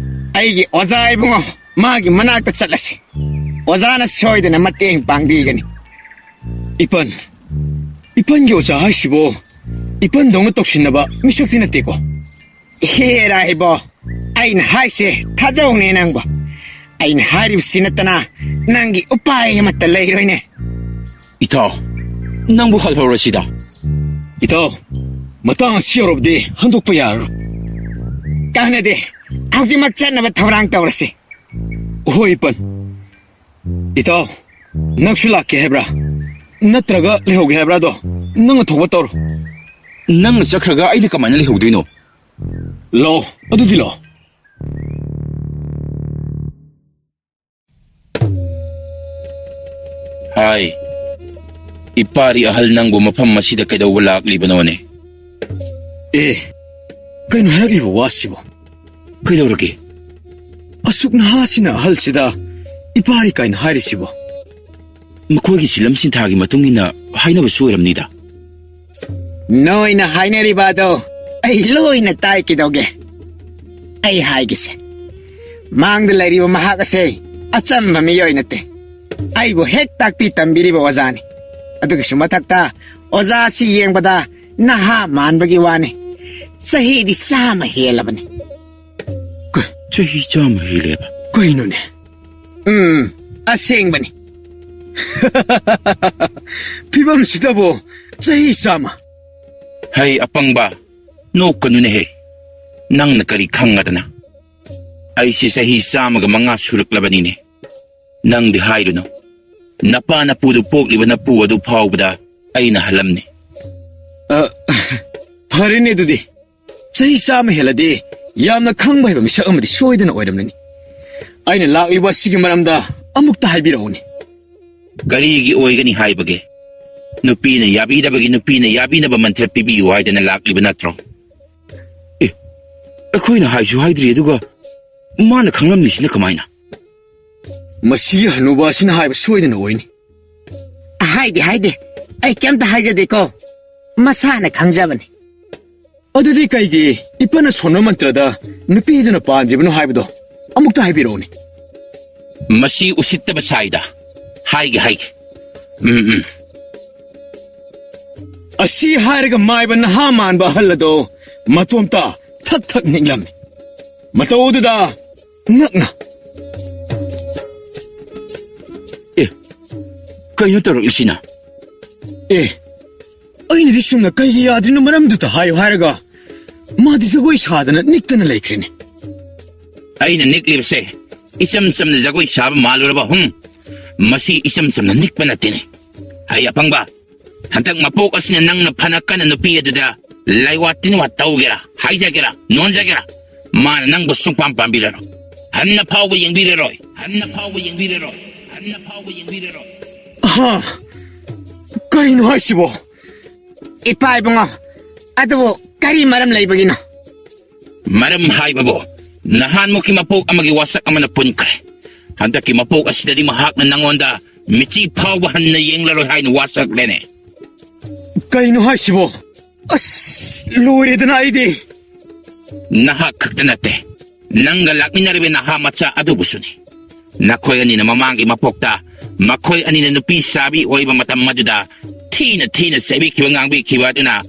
ꯑꯩꯒꯤ ꯑꯣꯖꯥ ꯏꯕꯨꯡꯉꯣ, ꯃꯥꯒꯤ ꯃꯅꯥꯛꯇ ꯆꯠꯂꯁꯤ꯫ ꯑꯣꯖꯥꯅ ꯁꯣꯏꯗꯅ ꯃꯇꯦꯡ ꯄꯥꯡꯕꯤꯒꯅꯤ꯫ ꯏꯄꯟ, ꯏꯄꯟꯒꯤ ꯑꯣꯖꯥ ꯍꯥꯏꯁꯤꯕꯣ ꯏꯄꯟꯗꯧꯅ ꯇꯧꯁꯤꯟꯅꯕ ꯃꯤꯁꯛꯇꯤ ꯅꯠꯇꯦꯀꯣ? ꯍꯦꯔꯥ ꯏꯕꯣ, ꯑꯩꯅ ꯍꯥꯏꯁꯦ ꯊꯥꯖꯧꯅꯦ ꯅꯪꯕꯣ꯫ ꯑꯩꯅ ꯍꯥꯏꯔꯤꯕꯁꯤ ꯅꯠꯇꯅ ꯅꯪꯒꯤ ꯎꯄꯥꯏ ꯑꯃꯠꯇ ꯂꯩꯔꯣꯏꯅꯦ꯫ ꯏꯇꯥꯎ, ꯅꯪꯕꯨ ꯍꯜꯍꯧꯔꯁꯤꯗ꯫ ꯏꯇꯥꯎ, ꯃꯇꯥꯡ ꯑꯁꯤ ꯌꯧꯔꯕꯗꯤ ꯍꯟꯗꯣꯛꯄ ꯌꯥꯔꯔꯣꯏ꯫ ꯀꯥꯟꯅꯗꯦ, ꯍꯧꯖꯤꯛꯃꯛ ꯆꯠꯅꯕ ꯊꯧꯔꯥꯡ ꯇꯧꯔꯁꯤ꯫ ꯍꯣꯏ, ꯏꯄꯟ꯫ ꯏꯇꯥꯎ, ꯅꯪꯁꯨ ꯂꯥꯛꯀꯦ ꯍꯥꯏꯕ꯭ꯔꯥ? ꯅꯠꯇ꯭ꯔꯒ ꯂꯩꯍꯧꯒꯦ ꯍꯥꯏꯕ꯭ꯔꯥ ꯑꯗꯣ? ꯅꯪꯅ ꯊꯣꯛꯄ ꯇꯧꯔꯣ꯫ ꯅꯪꯅ ꯆꯠꯈ꯭ꯔꯒ ꯑꯩꯅ ꯀꯃꯥꯏꯅ ꯂꯩꯍꯧꯗꯣꯏꯅꯣ? ꯂꯥꯛꯑꯣ, ꯑꯗꯨꯗꯤ ꯂꯥꯛꯑꯣ꯫ ꯍꯥꯏ, ꯏꯄꯥꯔꯤ ꯑꯍꯜ ꯅꯪꯕꯨ ꯃꯐꯝ ꯑꯁꯤꯗ ꯀꯩꯗꯧꯕ ꯂꯥꯛꯂꯤꯕꯅꯣꯅꯦ? ꯑꯦ, ꯀꯩꯅꯣ ꯍꯥꯏꯔꯛꯂꯤꯕ ꯋꯥꯁꯤꯕꯣ? ꯀꯩꯗꯧꯔꯒꯦ? ꯑꯁꯨꯛ ꯅꯍꯥꯁꯤꯅ ꯑꯍꯜꯁꯤꯗ ꯏꯄꯥꯔꯤ ꯀꯥꯏꯅ ꯍꯥꯏꯔꯤꯁꯤꯕꯣ? ꯃꯈꯣꯏꯒꯤ ꯁꯤꯂꯝ ꯁꯤꯟꯊꯥꯒꯤ ꯃꯇꯨꯡ ꯏꯟꯅ ꯍꯥꯏꯅꯕꯁꯨ ꯑꯣꯏꯔꯝꯅꯤꯗ꯫ ꯅꯣꯏꯅ ꯍꯥꯏꯅꯔꯤꯕ ꯑꯗꯣ ꯑꯩ ꯂꯣꯏꯅ ꯇꯥꯏ꯫ ꯀꯩꯗꯧꯒꯦ? ꯑꯩ ꯍꯥꯏꯒꯦꯁꯦ, ꯃꯥꯡꯗ ꯂꯩꯔꯤꯕ ꯃꯍꯥꯛ ꯑꯁꯦ ꯑꯆꯝꯕ ꯃꯤꯑꯣꯏ ꯅꯠꯇꯦ꯫ ꯑꯩꯕꯨ ꯍꯦꯛ ꯇꯥꯛꯄꯤ ꯇꯝꯕꯤꯔꯤꯕ ꯑꯣꯖꯥꯅꯤ꯫ ꯑꯗꯨꯒꯤꯁꯨ ꯃꯊꯛꯇ ꯑꯣꯖꯥ ꯑꯁꯤ ꯌꯦꯡꯕꯗ ꯅꯍꯥ ꯃꯥꯟꯕꯒꯤ ꯋꯥꯅꯤ꯫ ꯆꯍꯤꯗꯤ ꯆꯥꯝꯃ ꯍꯦꯜꯂꯕꯅꯤ꯫ ꯀ-, ꯆꯍꯤ ꯆꯥꯝꯃ ꯍꯦꯜꯂꯦꯕ? ꯀꯩꯅꯣꯅꯦ? ꯎꯝ, ꯑꯁꯦꯡꯕꯅꯤ꯫ ꯐꯤꯕꯝꯁꯤꯗꯕꯨ ꯆꯍꯤ ꯆꯥꯝꯃ꯫ ꯍꯩ ꯑꯄꯪꯕ, ꯅꯣꯛꯀꯅꯨꯅꯦꯍꯦ꯫ ꯅꯪꯅ ꯀꯔꯤ ꯈꯪꯉꯗꯅ? ꯑꯩꯁꯦ ꯆꯍꯤ ꯆꯥꯝꯃꯒ ꯃꯉꯥ ꯁꯨꯔꯛꯂꯕꯅꯤꯅꯦ꯫ ꯅꯪꯗꯤ ꯍꯥꯏꯔꯨꯅꯨ꯫ ꯅꯄꯥ ꯅꯄꯨꯗꯨ ꯄꯣꯛꯂꯤꯕ ꯅꯄꯨ ꯑꯗꯨ ꯐꯥꯎꯕꯗ ꯑꯩꯅ ꯍꯜꯂꯝꯅꯤ꯫ ꯑ, ꯐꯔꯦꯅꯦ ꯑꯗꯨꯗꯤ꯫ ꯆꯍꯤ ꯆꯥꯝꯃ ꯍꯦꯜꯂꯗꯤ ꯌꯥꯝꯅ ꯈꯪꯕ ꯍꯩꯕ ꯃꯤꯁꯛ ꯑꯃꯗꯤ ꯁꯣꯏꯗꯅ ꯑꯣꯏꯔꯝꯂꯅꯤ꯫ ꯑꯩꯅ ꯂꯥꯛꯂꯤꯕ ꯑꯁꯤꯒꯤ ꯃꯔꯝꯗ ꯑꯃꯨꯛꯇ ꯍꯥꯏꯕꯤꯔꯛꯎꯅꯦ꯫ ꯀꯔꯤꯒꯤ ꯑꯣꯏꯒꯅꯤ ꯍꯥꯏꯕꯒꯦ? ꯅꯨꯄꯤꯅ ꯌꯥꯕꯤꯗꯕꯒꯤ ꯅꯨꯄꯤꯅ ꯌꯥꯕꯤꯅꯕ ꯃꯟꯇ꯭ꯔ ꯄꯤꯕꯤꯌꯨ ꯍꯥꯏꯗꯅ ꯂꯥꯛꯂꯤꯕ ꯅꯠꯇ꯭ꯔꯣ? ꯑꯦ, ꯑꯩꯈꯣꯏꯅ ꯍꯥꯏꯁꯨ ꯍꯥꯏꯗ꯭ꯔꯤ, ꯑꯗꯨꯒ ꯃꯥꯅ ꯈꯪꯂꯝꯂꯤꯁꯤꯅ ꯀꯃꯥꯏꯅ? ꯃꯁꯤꯒꯤ ꯍꯅꯨꯕ ꯑꯁꯤꯅ ꯍꯥꯏꯕ ꯁꯣꯏꯗꯅ ꯑꯣꯏꯅꯤ꯫ ꯍꯥꯏꯗꯦ, ꯍꯥꯏꯗꯦ꯫ ꯑꯩ ꯀꯩꯝꯇ ꯍꯥꯏꯖꯗꯦꯀꯣ꯫ ꯃꯁꯥꯅ ꯈꯪꯖꯕꯅꯤ꯫ ꯑꯗꯨꯗꯤ ꯀꯩꯒꯤ ꯏꯄꯥꯅ ꯁꯣꯟꯕ ꯃꯟꯇ꯭ꯔꯗ ꯅꯨꯄꯤꯗꯨꯅ ꯄꯥꯟꯗ꯭ꯔꯤꯕꯅꯣ ꯍꯥꯏꯕꯗꯣ ꯑꯃꯨꯛꯇ ꯍꯥꯏꯕꯤꯔꯛꯎꯅꯦ꯫ ꯃꯁꯤ ꯎꯁꯤꯠꯇꯕ ꯁꯥꯏꯗ꯫ ꯍꯥꯏꯒꯦ, ꯍꯥꯏꯒꯦ꯫ ꯎꯝ, ꯎꯝ꯫ ꯑꯁꯤ ꯍꯥꯏꯔꯒ ꯃꯥꯏꯕ ꯅꯍꯥ ꯃꯥꯟꯕ ꯑꯍꯜ ꯑꯗꯣ ꯃꯇꯣꯝꯇ ꯊꯛ ꯊꯛ ꯅꯤꯛꯂꯝꯃꯤ꯫ ꯃꯇꯧ ꯑꯗꯨꯗ ꯉꯛꯅ꯫ ꯑꯦ, ꯀꯩꯅꯣ ꯇꯧꯔꯛꯏꯁꯤꯅ? ꯑꯦ, ꯑꯩꯅꯗꯤ ꯁꯨꯝꯅ ꯀꯩꯒꯤ ꯌꯥꯗ꯭ꯔꯤꯅꯣ ꯃꯔꯝꯗꯨꯇ ꯍꯥꯏꯌꯨ ꯍꯥꯏꯔꯒ ꯃꯥꯗꯤ ꯖꯒꯣꯏ ꯁꯥꯗꯅ ꯅꯤꯛꯇꯅ ꯂꯩꯈ꯭ꯔꯦꯅꯦ꯫ ꯑꯩꯅ ꯅꯤꯛꯂꯤꯕꯁꯦ ꯏꯆꯝ ꯆꯝꯅ ꯖꯒꯣꯏ ꯁꯥꯕ ꯃꯥꯜꯂꯨꯔꯕ? ꯍꯨꯝ, ꯃꯁꯤ ꯏꯆꯝ ꯆꯝꯅ ꯅꯤꯛꯄ ꯅꯠꯇꯦꯅꯦ꯫ ꯑꯩ ꯑꯄꯪꯕ, ꯍꯟꯗꯛ ꯃꯄꯣꯛ ꯑꯁꯤꯅ ꯅꯪꯅ ꯐꯅ ꯀꯟꯅ ꯅꯨꯄꯤ ꯑꯗꯨꯗ ꯂꯥꯏꯋꯥ ꯇꯤꯟꯋꯥ ꯇꯧꯒꯦꯔꯥ, ꯍꯥꯏꯖꯒꯦꯔꯥ, ꯅꯣꯟꯖꯒꯦꯔꯥ, ꯃꯥꯅ ꯅꯪꯕꯨ ꯁꯨꯡꯄꯥꯝ ꯄꯥꯝꯕꯤꯔꯔꯣꯏ꯫ ꯍꯟꯅ ꯐꯥꯎꯕ ꯌꯦꯡꯕꯤꯔꯔꯣꯏ꯫ ꯍꯟꯅ ꯐꯥꯎꯕ ꯌꯦꯡꯕꯤꯔꯔꯣꯏ꯫ ꯍꯟꯅ ꯐꯥꯎꯕ ꯌꯦꯡꯕꯤꯔꯔꯣꯏ꯫ ꯍꯥ? ꯀꯔꯤꯅꯣ ꯍꯥꯏꯁꯤꯕꯣ? ꯏꯄꯥ ꯏꯕꯨꯡꯉꯣ, ꯑꯗꯨꯕꯨ ꯀꯔꯤ ꯃꯔꯝ ꯂꯩꯕꯒꯤꯅꯣ? ꯃꯔꯝ ꯍꯥꯏꯕꯕꯨ, ꯅꯍꯥꯟꯃꯨꯛꯀꯤ ꯃꯄꯣꯛ ꯑꯃꯒꯤ ꯋꯥꯁꯛ ꯑꯃꯅ ꯄꯨꯟꯈ꯭ꯔꯦ꯫ ꯍꯟꯗꯛꯀꯤ ꯃꯄꯣꯛ ꯑꯁꯤꯗꯗꯤ ꯃꯍꯥꯛꯅ ꯅꯪꯉꯣꯟꯗ ꯃꯤꯆꯤ ꯐꯥꯎꯕ ꯍꯟꯅ ꯌꯦꯡꯂꯔꯣꯏ ꯍꯥꯏꯅ ꯋꯥꯁꯛꯂꯦꯅꯦ꯫ ꯀꯩꯅꯣ ꯍꯥꯏꯁꯤꯕꯣ? ꯑꯁ, ꯂꯣꯏꯔꯦꯗꯅ ꯑꯩꯗꯤ꯫ ꯅꯍꯥꯛ ꯈꯛꯇ ꯅꯠꯇꯦ, ꯅꯪꯒ ꯂꯥꯛꯃꯤꯟꯅꯔꯤꯕ ꯅꯍꯥ ꯃꯆꯥ ꯑꯗꯨꯕꯨꯁꯨꯅꯤ꯫ ꯅꯈꯣꯏ ꯑꯅꯤꯅ ꯃꯃꯥꯡꯒꯤ ꯃꯄꯣꯛꯇ ꯃꯈꯣꯏ ꯑꯅꯤꯅ ꯅꯨꯄꯤ ꯆꯥꯕꯤ ꯑꯣꯏꯕ ꯃꯇꯝ ꯑꯗꯨꯗ ꯊꯤꯅ ꯊꯤꯅ ꯆꯩꯕꯤꯈꯤꯕ ꯉꯥꯡꯕꯤꯈꯤꯕ ꯑꯗꯨꯅ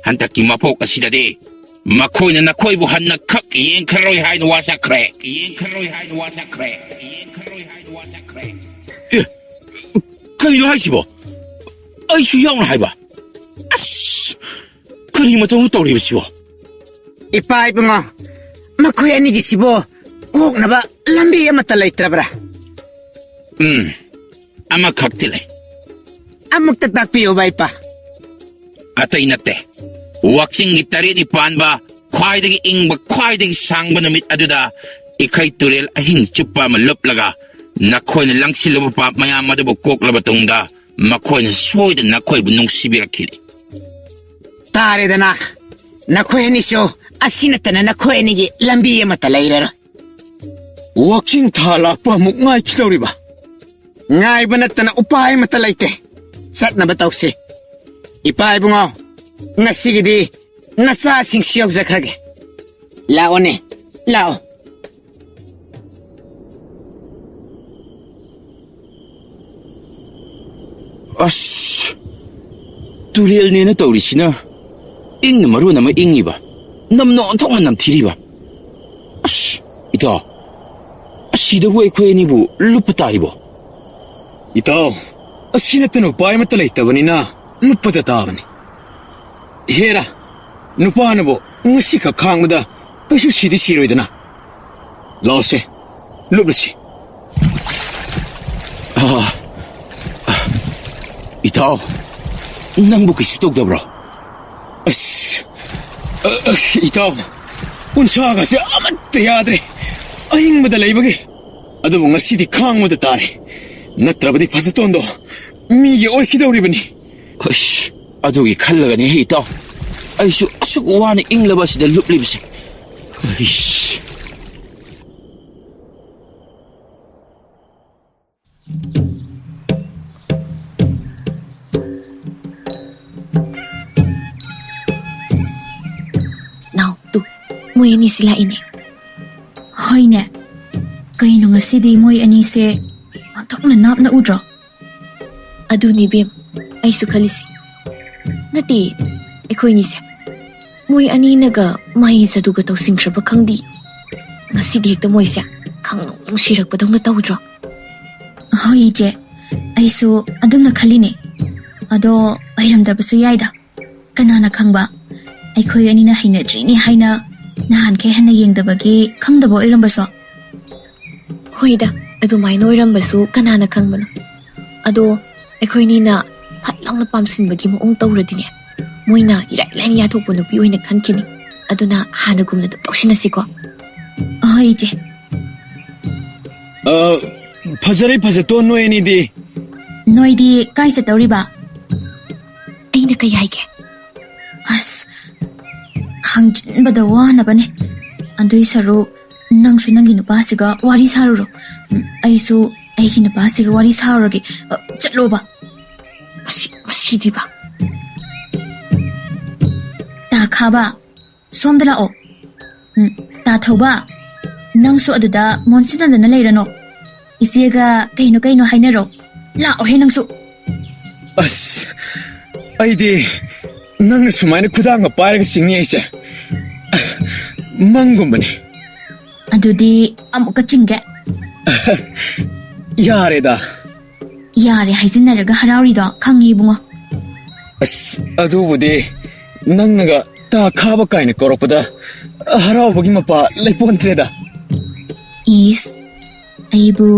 ꯍꯟꯗꯛꯀꯤ ꯃꯄꯣꯛ ꯑꯁꯤꯗꯗꯤ ꯃꯈꯣꯏꯅ ꯅꯈꯣꯏꯕꯨ ꯍꯟꯅ ꯈꯛ ꯌꯦꯡꯈ꯭ꯔꯔꯣꯏ ꯍꯥꯏꯅ ꯋꯥꯁꯛꯈ꯭ꯔꯦ꯫ ꯌꯦꯡꯈ꯭ꯔꯔꯣꯏ ꯍꯥꯏꯅ ꯋꯥꯁꯛꯈ꯭ꯔꯦ꯫ ꯌꯦꯡꯈ꯭ꯔꯔꯣꯏ ꯍꯥꯏꯅ ꯋꯥꯁꯛꯈ꯭ꯔꯦ꯫ ꯑꯦ, ꯀꯩꯅꯣ ꯍꯥꯏꯁꯤꯕꯣ? ꯑꯩꯁꯨ ꯌꯥꯎꯅ ꯍꯥꯏꯕ? ꯑꯁ! ꯀꯔꯤ ꯃꯇꯧꯅꯣ ꯇꯧꯔꯤꯕꯁꯤꯕꯣ? ꯏꯄꯥ ꯏꯕꯨꯡꯉꯣ, ꯃꯈꯣꯏ ꯑꯅꯤꯒꯤꯁꯤꯕꯨ ꯀꯣꯛꯅꯕ ꯂꯝꯕꯤ ꯑꯃꯠꯇ ꯂꯩꯇ꯭ꯔꯕ꯭ꯔꯥ? ꯎꯝ, ꯑꯃꯈꯛꯇꯤ ꯂꯩ꯫ ꯑꯃꯨꯛꯇ ꯇꯥꯛꯄꯤꯌꯨꯕ, ꯏꯄꯥ꯫ ꯑꯇꯩ ꯅꯠꯇꯦ, ꯋꯥꯛꯆꯤꯡꯒꯤ ꯇꯔꯦꯠꯅꯤ ꯄꯥꯟꯕ, ꯈ꯭ꯋꯥꯏꯗꯒꯤ ꯏꯪꯕ, ꯈ꯭ꯋꯥꯏꯗꯒꯤ ꯁꯥꯡꯕ ꯅꯨꯃꯤꯠ ꯑꯗꯨꯗ ꯏꯈꯩ ꯇꯨꯔꯦꯜ ꯑꯍꯤꯡ ꯆꯨꯞꯄ ꯑꯃ ꯂꯨꯞꯂꯒ ꯅꯈꯣꯏꯅ ꯂꯪꯁꯤꯜꯂꯨꯕ ꯄꯥꯞ ꯃꯌꯥꯝ ꯑꯗꯨꯕꯨ ꯀꯣꯛꯂꯕ ꯇꯨꯡꯗ ꯃꯈꯣꯏꯅ ꯁꯣꯏꯗꯅ ꯅꯈꯣꯏꯕꯨ ꯅꯨꯡꯁꯤꯕꯤꯔꯛꯈꯤꯅꯤ꯫ ꯇꯥꯔꯦꯗꯅ, ꯅꯈꯣꯏ ꯑꯅꯤꯁꯨ ꯑꯁꯤ ꯅꯠꯇꯅ ꯅꯈꯣꯏ ꯑꯅꯤꯒꯤ ꯂꯝꯕꯤ ꯑꯃꯠꯇ ꯂꯩꯔꯔꯣꯏ꯫ ꯋꯥꯛꯆꯤꯡ ꯊꯥ ꯂꯥꯛꯄ ꯑꯃꯨꯛ ꯉꯥꯏꯈꯤꯗꯧꯔꯤꯕ? ꯉꯥꯏꯕ ꯅꯠꯇꯅ ꯎꯄꯥꯏ ꯑꯃꯠꯇ ꯂꯩꯇꯦ꯫ ꯆꯠꯅꯕ ꯇꯧꯁꯤ꯫ ꯏꯄꯥ ꯏꯕꯨꯡꯉꯣ, ꯉꯁꯤꯒꯤꯗꯤ ꯅꯆꯥꯁꯤꯡꯁꯤ ꯌꯧꯖꯈ꯭ꯔꯒꯦ꯫ ꯂꯥꯛꯑꯣꯅꯦ, ꯂꯥꯛꯑꯣ꯫ ꯑꯁ, ꯇꯨꯔꯦꯜꯅꯦꯅ ꯇꯧꯔꯤꯁꯤꯅ ꯏꯪꯅ ꯃꯔꯣꯟ ꯑꯃ ꯏꯪꯉꯤꯕ, ꯅꯝꯅ ꯑꯣꯟꯊꯣꯛꯅ ꯅꯝꯊꯤꯔꯤꯕ꯫ ꯑꯁ, ꯏꯇꯥꯎ, ꯑꯁꯤꯗꯕꯨ ꯑꯩꯈꯣꯏ ꯑꯅꯤꯕꯨ ꯂꯨꯞꯄ ꯇꯥꯔꯤꯕꯣ? ꯏꯇꯥꯎ, ꯑꯁꯤ ꯅꯠꯇꯅ ꯎꯄꯥꯏ ꯑꯃꯠꯇ ꯂꯩꯇꯕꯅꯤꯅ ꯂꯨꯞꯄꯗ ꯇꯥꯕꯅꯤ꯫ ꯍꯦꯔꯥ, ꯅꯨꯄꯥꯅꯕꯨ ꯉꯁꯤꯈꯛ ꯈꯥꯡꯕꯗ ꯀꯩꯁꯨ ꯁꯤꯗꯤ ꯁꯤꯔꯣꯏꯗꯅ꯫ ꯂꯥꯛꯑꯣꯁꯦ, ꯂꯨꯞꯂꯁꯤ꯫ ꯑꯥ, ꯏꯇꯥꯎ, ꯅꯪꯕꯨ ꯀꯩꯁꯨ ꯇꯧꯗꯕ꯭ꯔꯣ? ꯑꯁ, ꯑ, ꯑ, ꯏꯇꯥꯎ, ꯎꯟꯁꯥꯒꯁꯦ ꯑꯃꯠꯇ ꯌꯥꯗ꯭ꯔꯦ, ꯑꯍꯤꯡꯕꯗ ꯂꯩꯕꯒꯤ꯫ ꯑꯗꯨꯕꯨ ꯉꯁꯤꯗꯤ ꯈꯥꯡꯕꯗ ꯇꯥꯔꯦ, ꯅꯠꯇ꯭ꯔꯕꯗꯤ ꯐꯖꯇꯣꯟꯗꯣ ꯃꯤꯒꯤ ꯑꯣꯏꯈꯤꯗꯧꯔꯤꯕꯅꯤ꯫ ꯑꯁ, ꯑꯗꯨꯒꯤ ꯈꯜꯂꯒꯅꯦ ꯏꯇꯥꯎ, ꯑꯩꯁꯨ ꯑꯁꯨꯛ ꯋꯥꯅ ꯏꯪꯂꯕ ꯑꯁꯤꯗ ꯂꯨꯞꯂꯤꯕꯁꯦ꯫ ꯑꯩꯁ꯫ ꯅꯥꯎ, ꯇꯨ, ꯃꯣꯏ ꯑꯅꯤꯁꯤ ꯂꯥꯛꯏꯅꯦ꯫ ꯍꯣꯏꯅꯦ꯫ ꯀꯩꯅꯣ ꯉꯁꯤꯗꯤ ꯃꯣꯏ ꯑꯅꯤꯁꯦ ꯑꯣꯟꯊꯣꯛꯅ ꯅꯥꯞꯅ ꯎꯗ꯭ꯔꯣ? ꯑꯗꯨꯅꯤ ꯕꯦꯝ, ꯑꯩꯁꯨ ꯈꯜꯂꯤꯁꯤ꯫ ꯅꯠꯇꯦ, ꯑꯩꯈꯣꯏꯅꯤꯁꯦ ꯃꯣꯏ ꯑꯅꯤꯅꯒ ꯃꯍꯩ ꯖꯥꯗꯨꯒ ꯇꯧꯁꯤꯟꯈ꯭ꯔꯕ ꯈꯪꯗꯦ꯫ ꯉꯁꯤꯗꯤ ꯍꯦꯛꯇ ꯃꯣꯏꯁꯦ ꯈꯪꯅꯨꯡ ꯅꯨꯡꯁꯤꯔꯛꯄꯗꯧꯅ ꯇꯧꯗ꯭ꯔꯣ? ꯍꯣꯏ ꯏꯆꯦ, ꯑꯩꯁꯨ ꯑꯗꯨꯝꯅ ꯈꯜꯂꯤꯅꯦ꯫ ꯑꯗꯣ ꯑꯣꯏꯔꯝꯗꯕꯁꯨ ꯌꯥꯏꯗ꯫ ꯀꯅꯥꯅ ꯈꯪꯕ? ꯑꯩꯈꯣꯏ ꯑꯅꯤꯅ ꯍꯩꯅꯗ꯭ꯔꯤꯅꯤ ꯍꯥꯏꯅ ꯅꯍꯥꯟꯈꯩ ꯍꯟꯅ ꯌꯦꯡꯗꯕꯒꯤ ꯈꯪꯗꯕ ꯑꯣꯏꯔꯝꯕꯁꯨ꯫ ꯍꯣꯏꯗ, ꯑꯗꯨꯃꯥꯏꯅ ꯑꯣꯏꯔꯝꯕꯁꯨ ꯀꯅꯥꯅ ꯈꯪꯕꯅꯣ? ꯑꯗꯣ ꯑꯩꯈꯣꯏꯅꯤꯅ ꯐꯠ ꯂꯥꯎꯅ ꯄꯥꯝꯁꯤꯟꯕꯒꯤ ꯃꯑꯣꯡ ꯇꯧꯔꯗꯤꯅꯦ, ꯃꯣꯏꯅ ꯏꯔꯥꯏ ꯂꯥꯏꯅ ꯌꯥꯊꯣꯛꯄ ꯅꯨꯄꯤ ꯑꯣꯏꯅ ꯈꯟꯈꯤꯅꯤ꯫ ꯑꯗꯨꯅ ꯍꯥꯟꯅꯒꯨꯝꯅ ꯑꯗꯨꯝ ꯇꯧꯁꯤꯟꯅꯁꯤꯀꯣ꯫ ꯍꯣꯏ, ꯏꯆꯦ꯫ ꯑ, ꯐꯖꯔꯦ, ꯐꯖꯇꯣꯟ, ꯅꯣꯏ ꯑꯅꯤꯗꯤ꯫ ꯅꯣꯏꯗꯤ ꯀꯥꯏ ꯆꯠꯇꯧꯔꯤꯕ? ꯑꯩꯅ ꯀꯩ ꯍꯥꯏꯒꯦ? ꯑꯁ, ꯈꯪꯖꯤꯟꯕꯗ ꯋꯥꯅꯕꯅꯦ꯫ ꯑꯗꯨꯏ ꯁꯔꯨꯛ ꯅꯪꯁꯨ ꯅꯪꯒꯤ ꯅꯨꯄꯥꯁꯤꯒ ꯋꯥꯔꯤ ꯁꯥꯔꯨꯔꯣ꯫ ꯎꯝ, ꯑꯩꯁꯨ ꯑꯩꯒꯤ ꯅꯨꯄꯥꯁꯤꯒ ꯋꯥꯔꯤ ꯁꯥꯔꯨꯔꯒꯦ꯫ ꯑ, ꯆꯠꯂꯣꯕ꯫ ꯃꯁꯤ, ꯃꯁꯤꯗꯤꯕ꯫ ꯇꯥ ꯈꯥꯕ, ꯁꯣꯝꯗ ꯂꯥꯛꯑꯣ꯫ ꯎꯝ, ꯇꯥ ꯊꯧꯕ, ꯅꯪꯁꯨ ꯑꯗꯨꯗ ꯃꯣꯟꯁꯤꯟꯅꯗꯅ ꯂꯩꯔꯅꯣ꯫ ꯏꯆꯦꯒ ꯀꯩꯅꯣ ꯀꯩꯅꯣ ꯍꯥꯏꯅꯔꯣ꯫ ꯂꯥꯛꯑꯣꯍꯦ ꯅꯪꯁꯨ꯫ ꯑꯁ, ꯑꯩꯗꯤ ꯅꯪꯅ ꯁꯨꯃꯥꯏꯅ ꯈꯨꯗꯥꯡꯒ ꯄꯥꯏꯔꯒ ꯆꯤꯡꯅꯤ ꯍꯥꯏꯁꯦ ꯃꯪꯒꯨꯝꯕꯅꯤ꯫ ꯑꯗꯨꯗꯤ ꯑꯃꯨꯛꯀ ꯆꯤꯡꯒꯦ꯫ ꯌꯥꯔꯦꯗ꯫ ꯌꯥꯔꯦ ꯍꯥꯏꯖꯤꯟꯅꯔꯒ ꯍꯔꯥꯎꯔꯤꯗꯣ ꯈꯪꯉꯤ, ꯏꯕꯨꯡꯉꯣ꯫ ꯑꯁ, ꯑꯗꯨꯕꯨꯗꯤ ꯅꯪꯅꯒ ꯇꯥ ꯈꯥꯕ ꯀꯥꯏꯅ ꯀꯧꯔꯛꯄꯗ ꯍꯔꯥꯎꯕꯒꯤ ꯃꯄꯥ ꯂꯩꯄꯣꯟꯇ꯭ꯔꯦꯗ꯫ ꯏꯁ, ꯑꯩꯕꯨ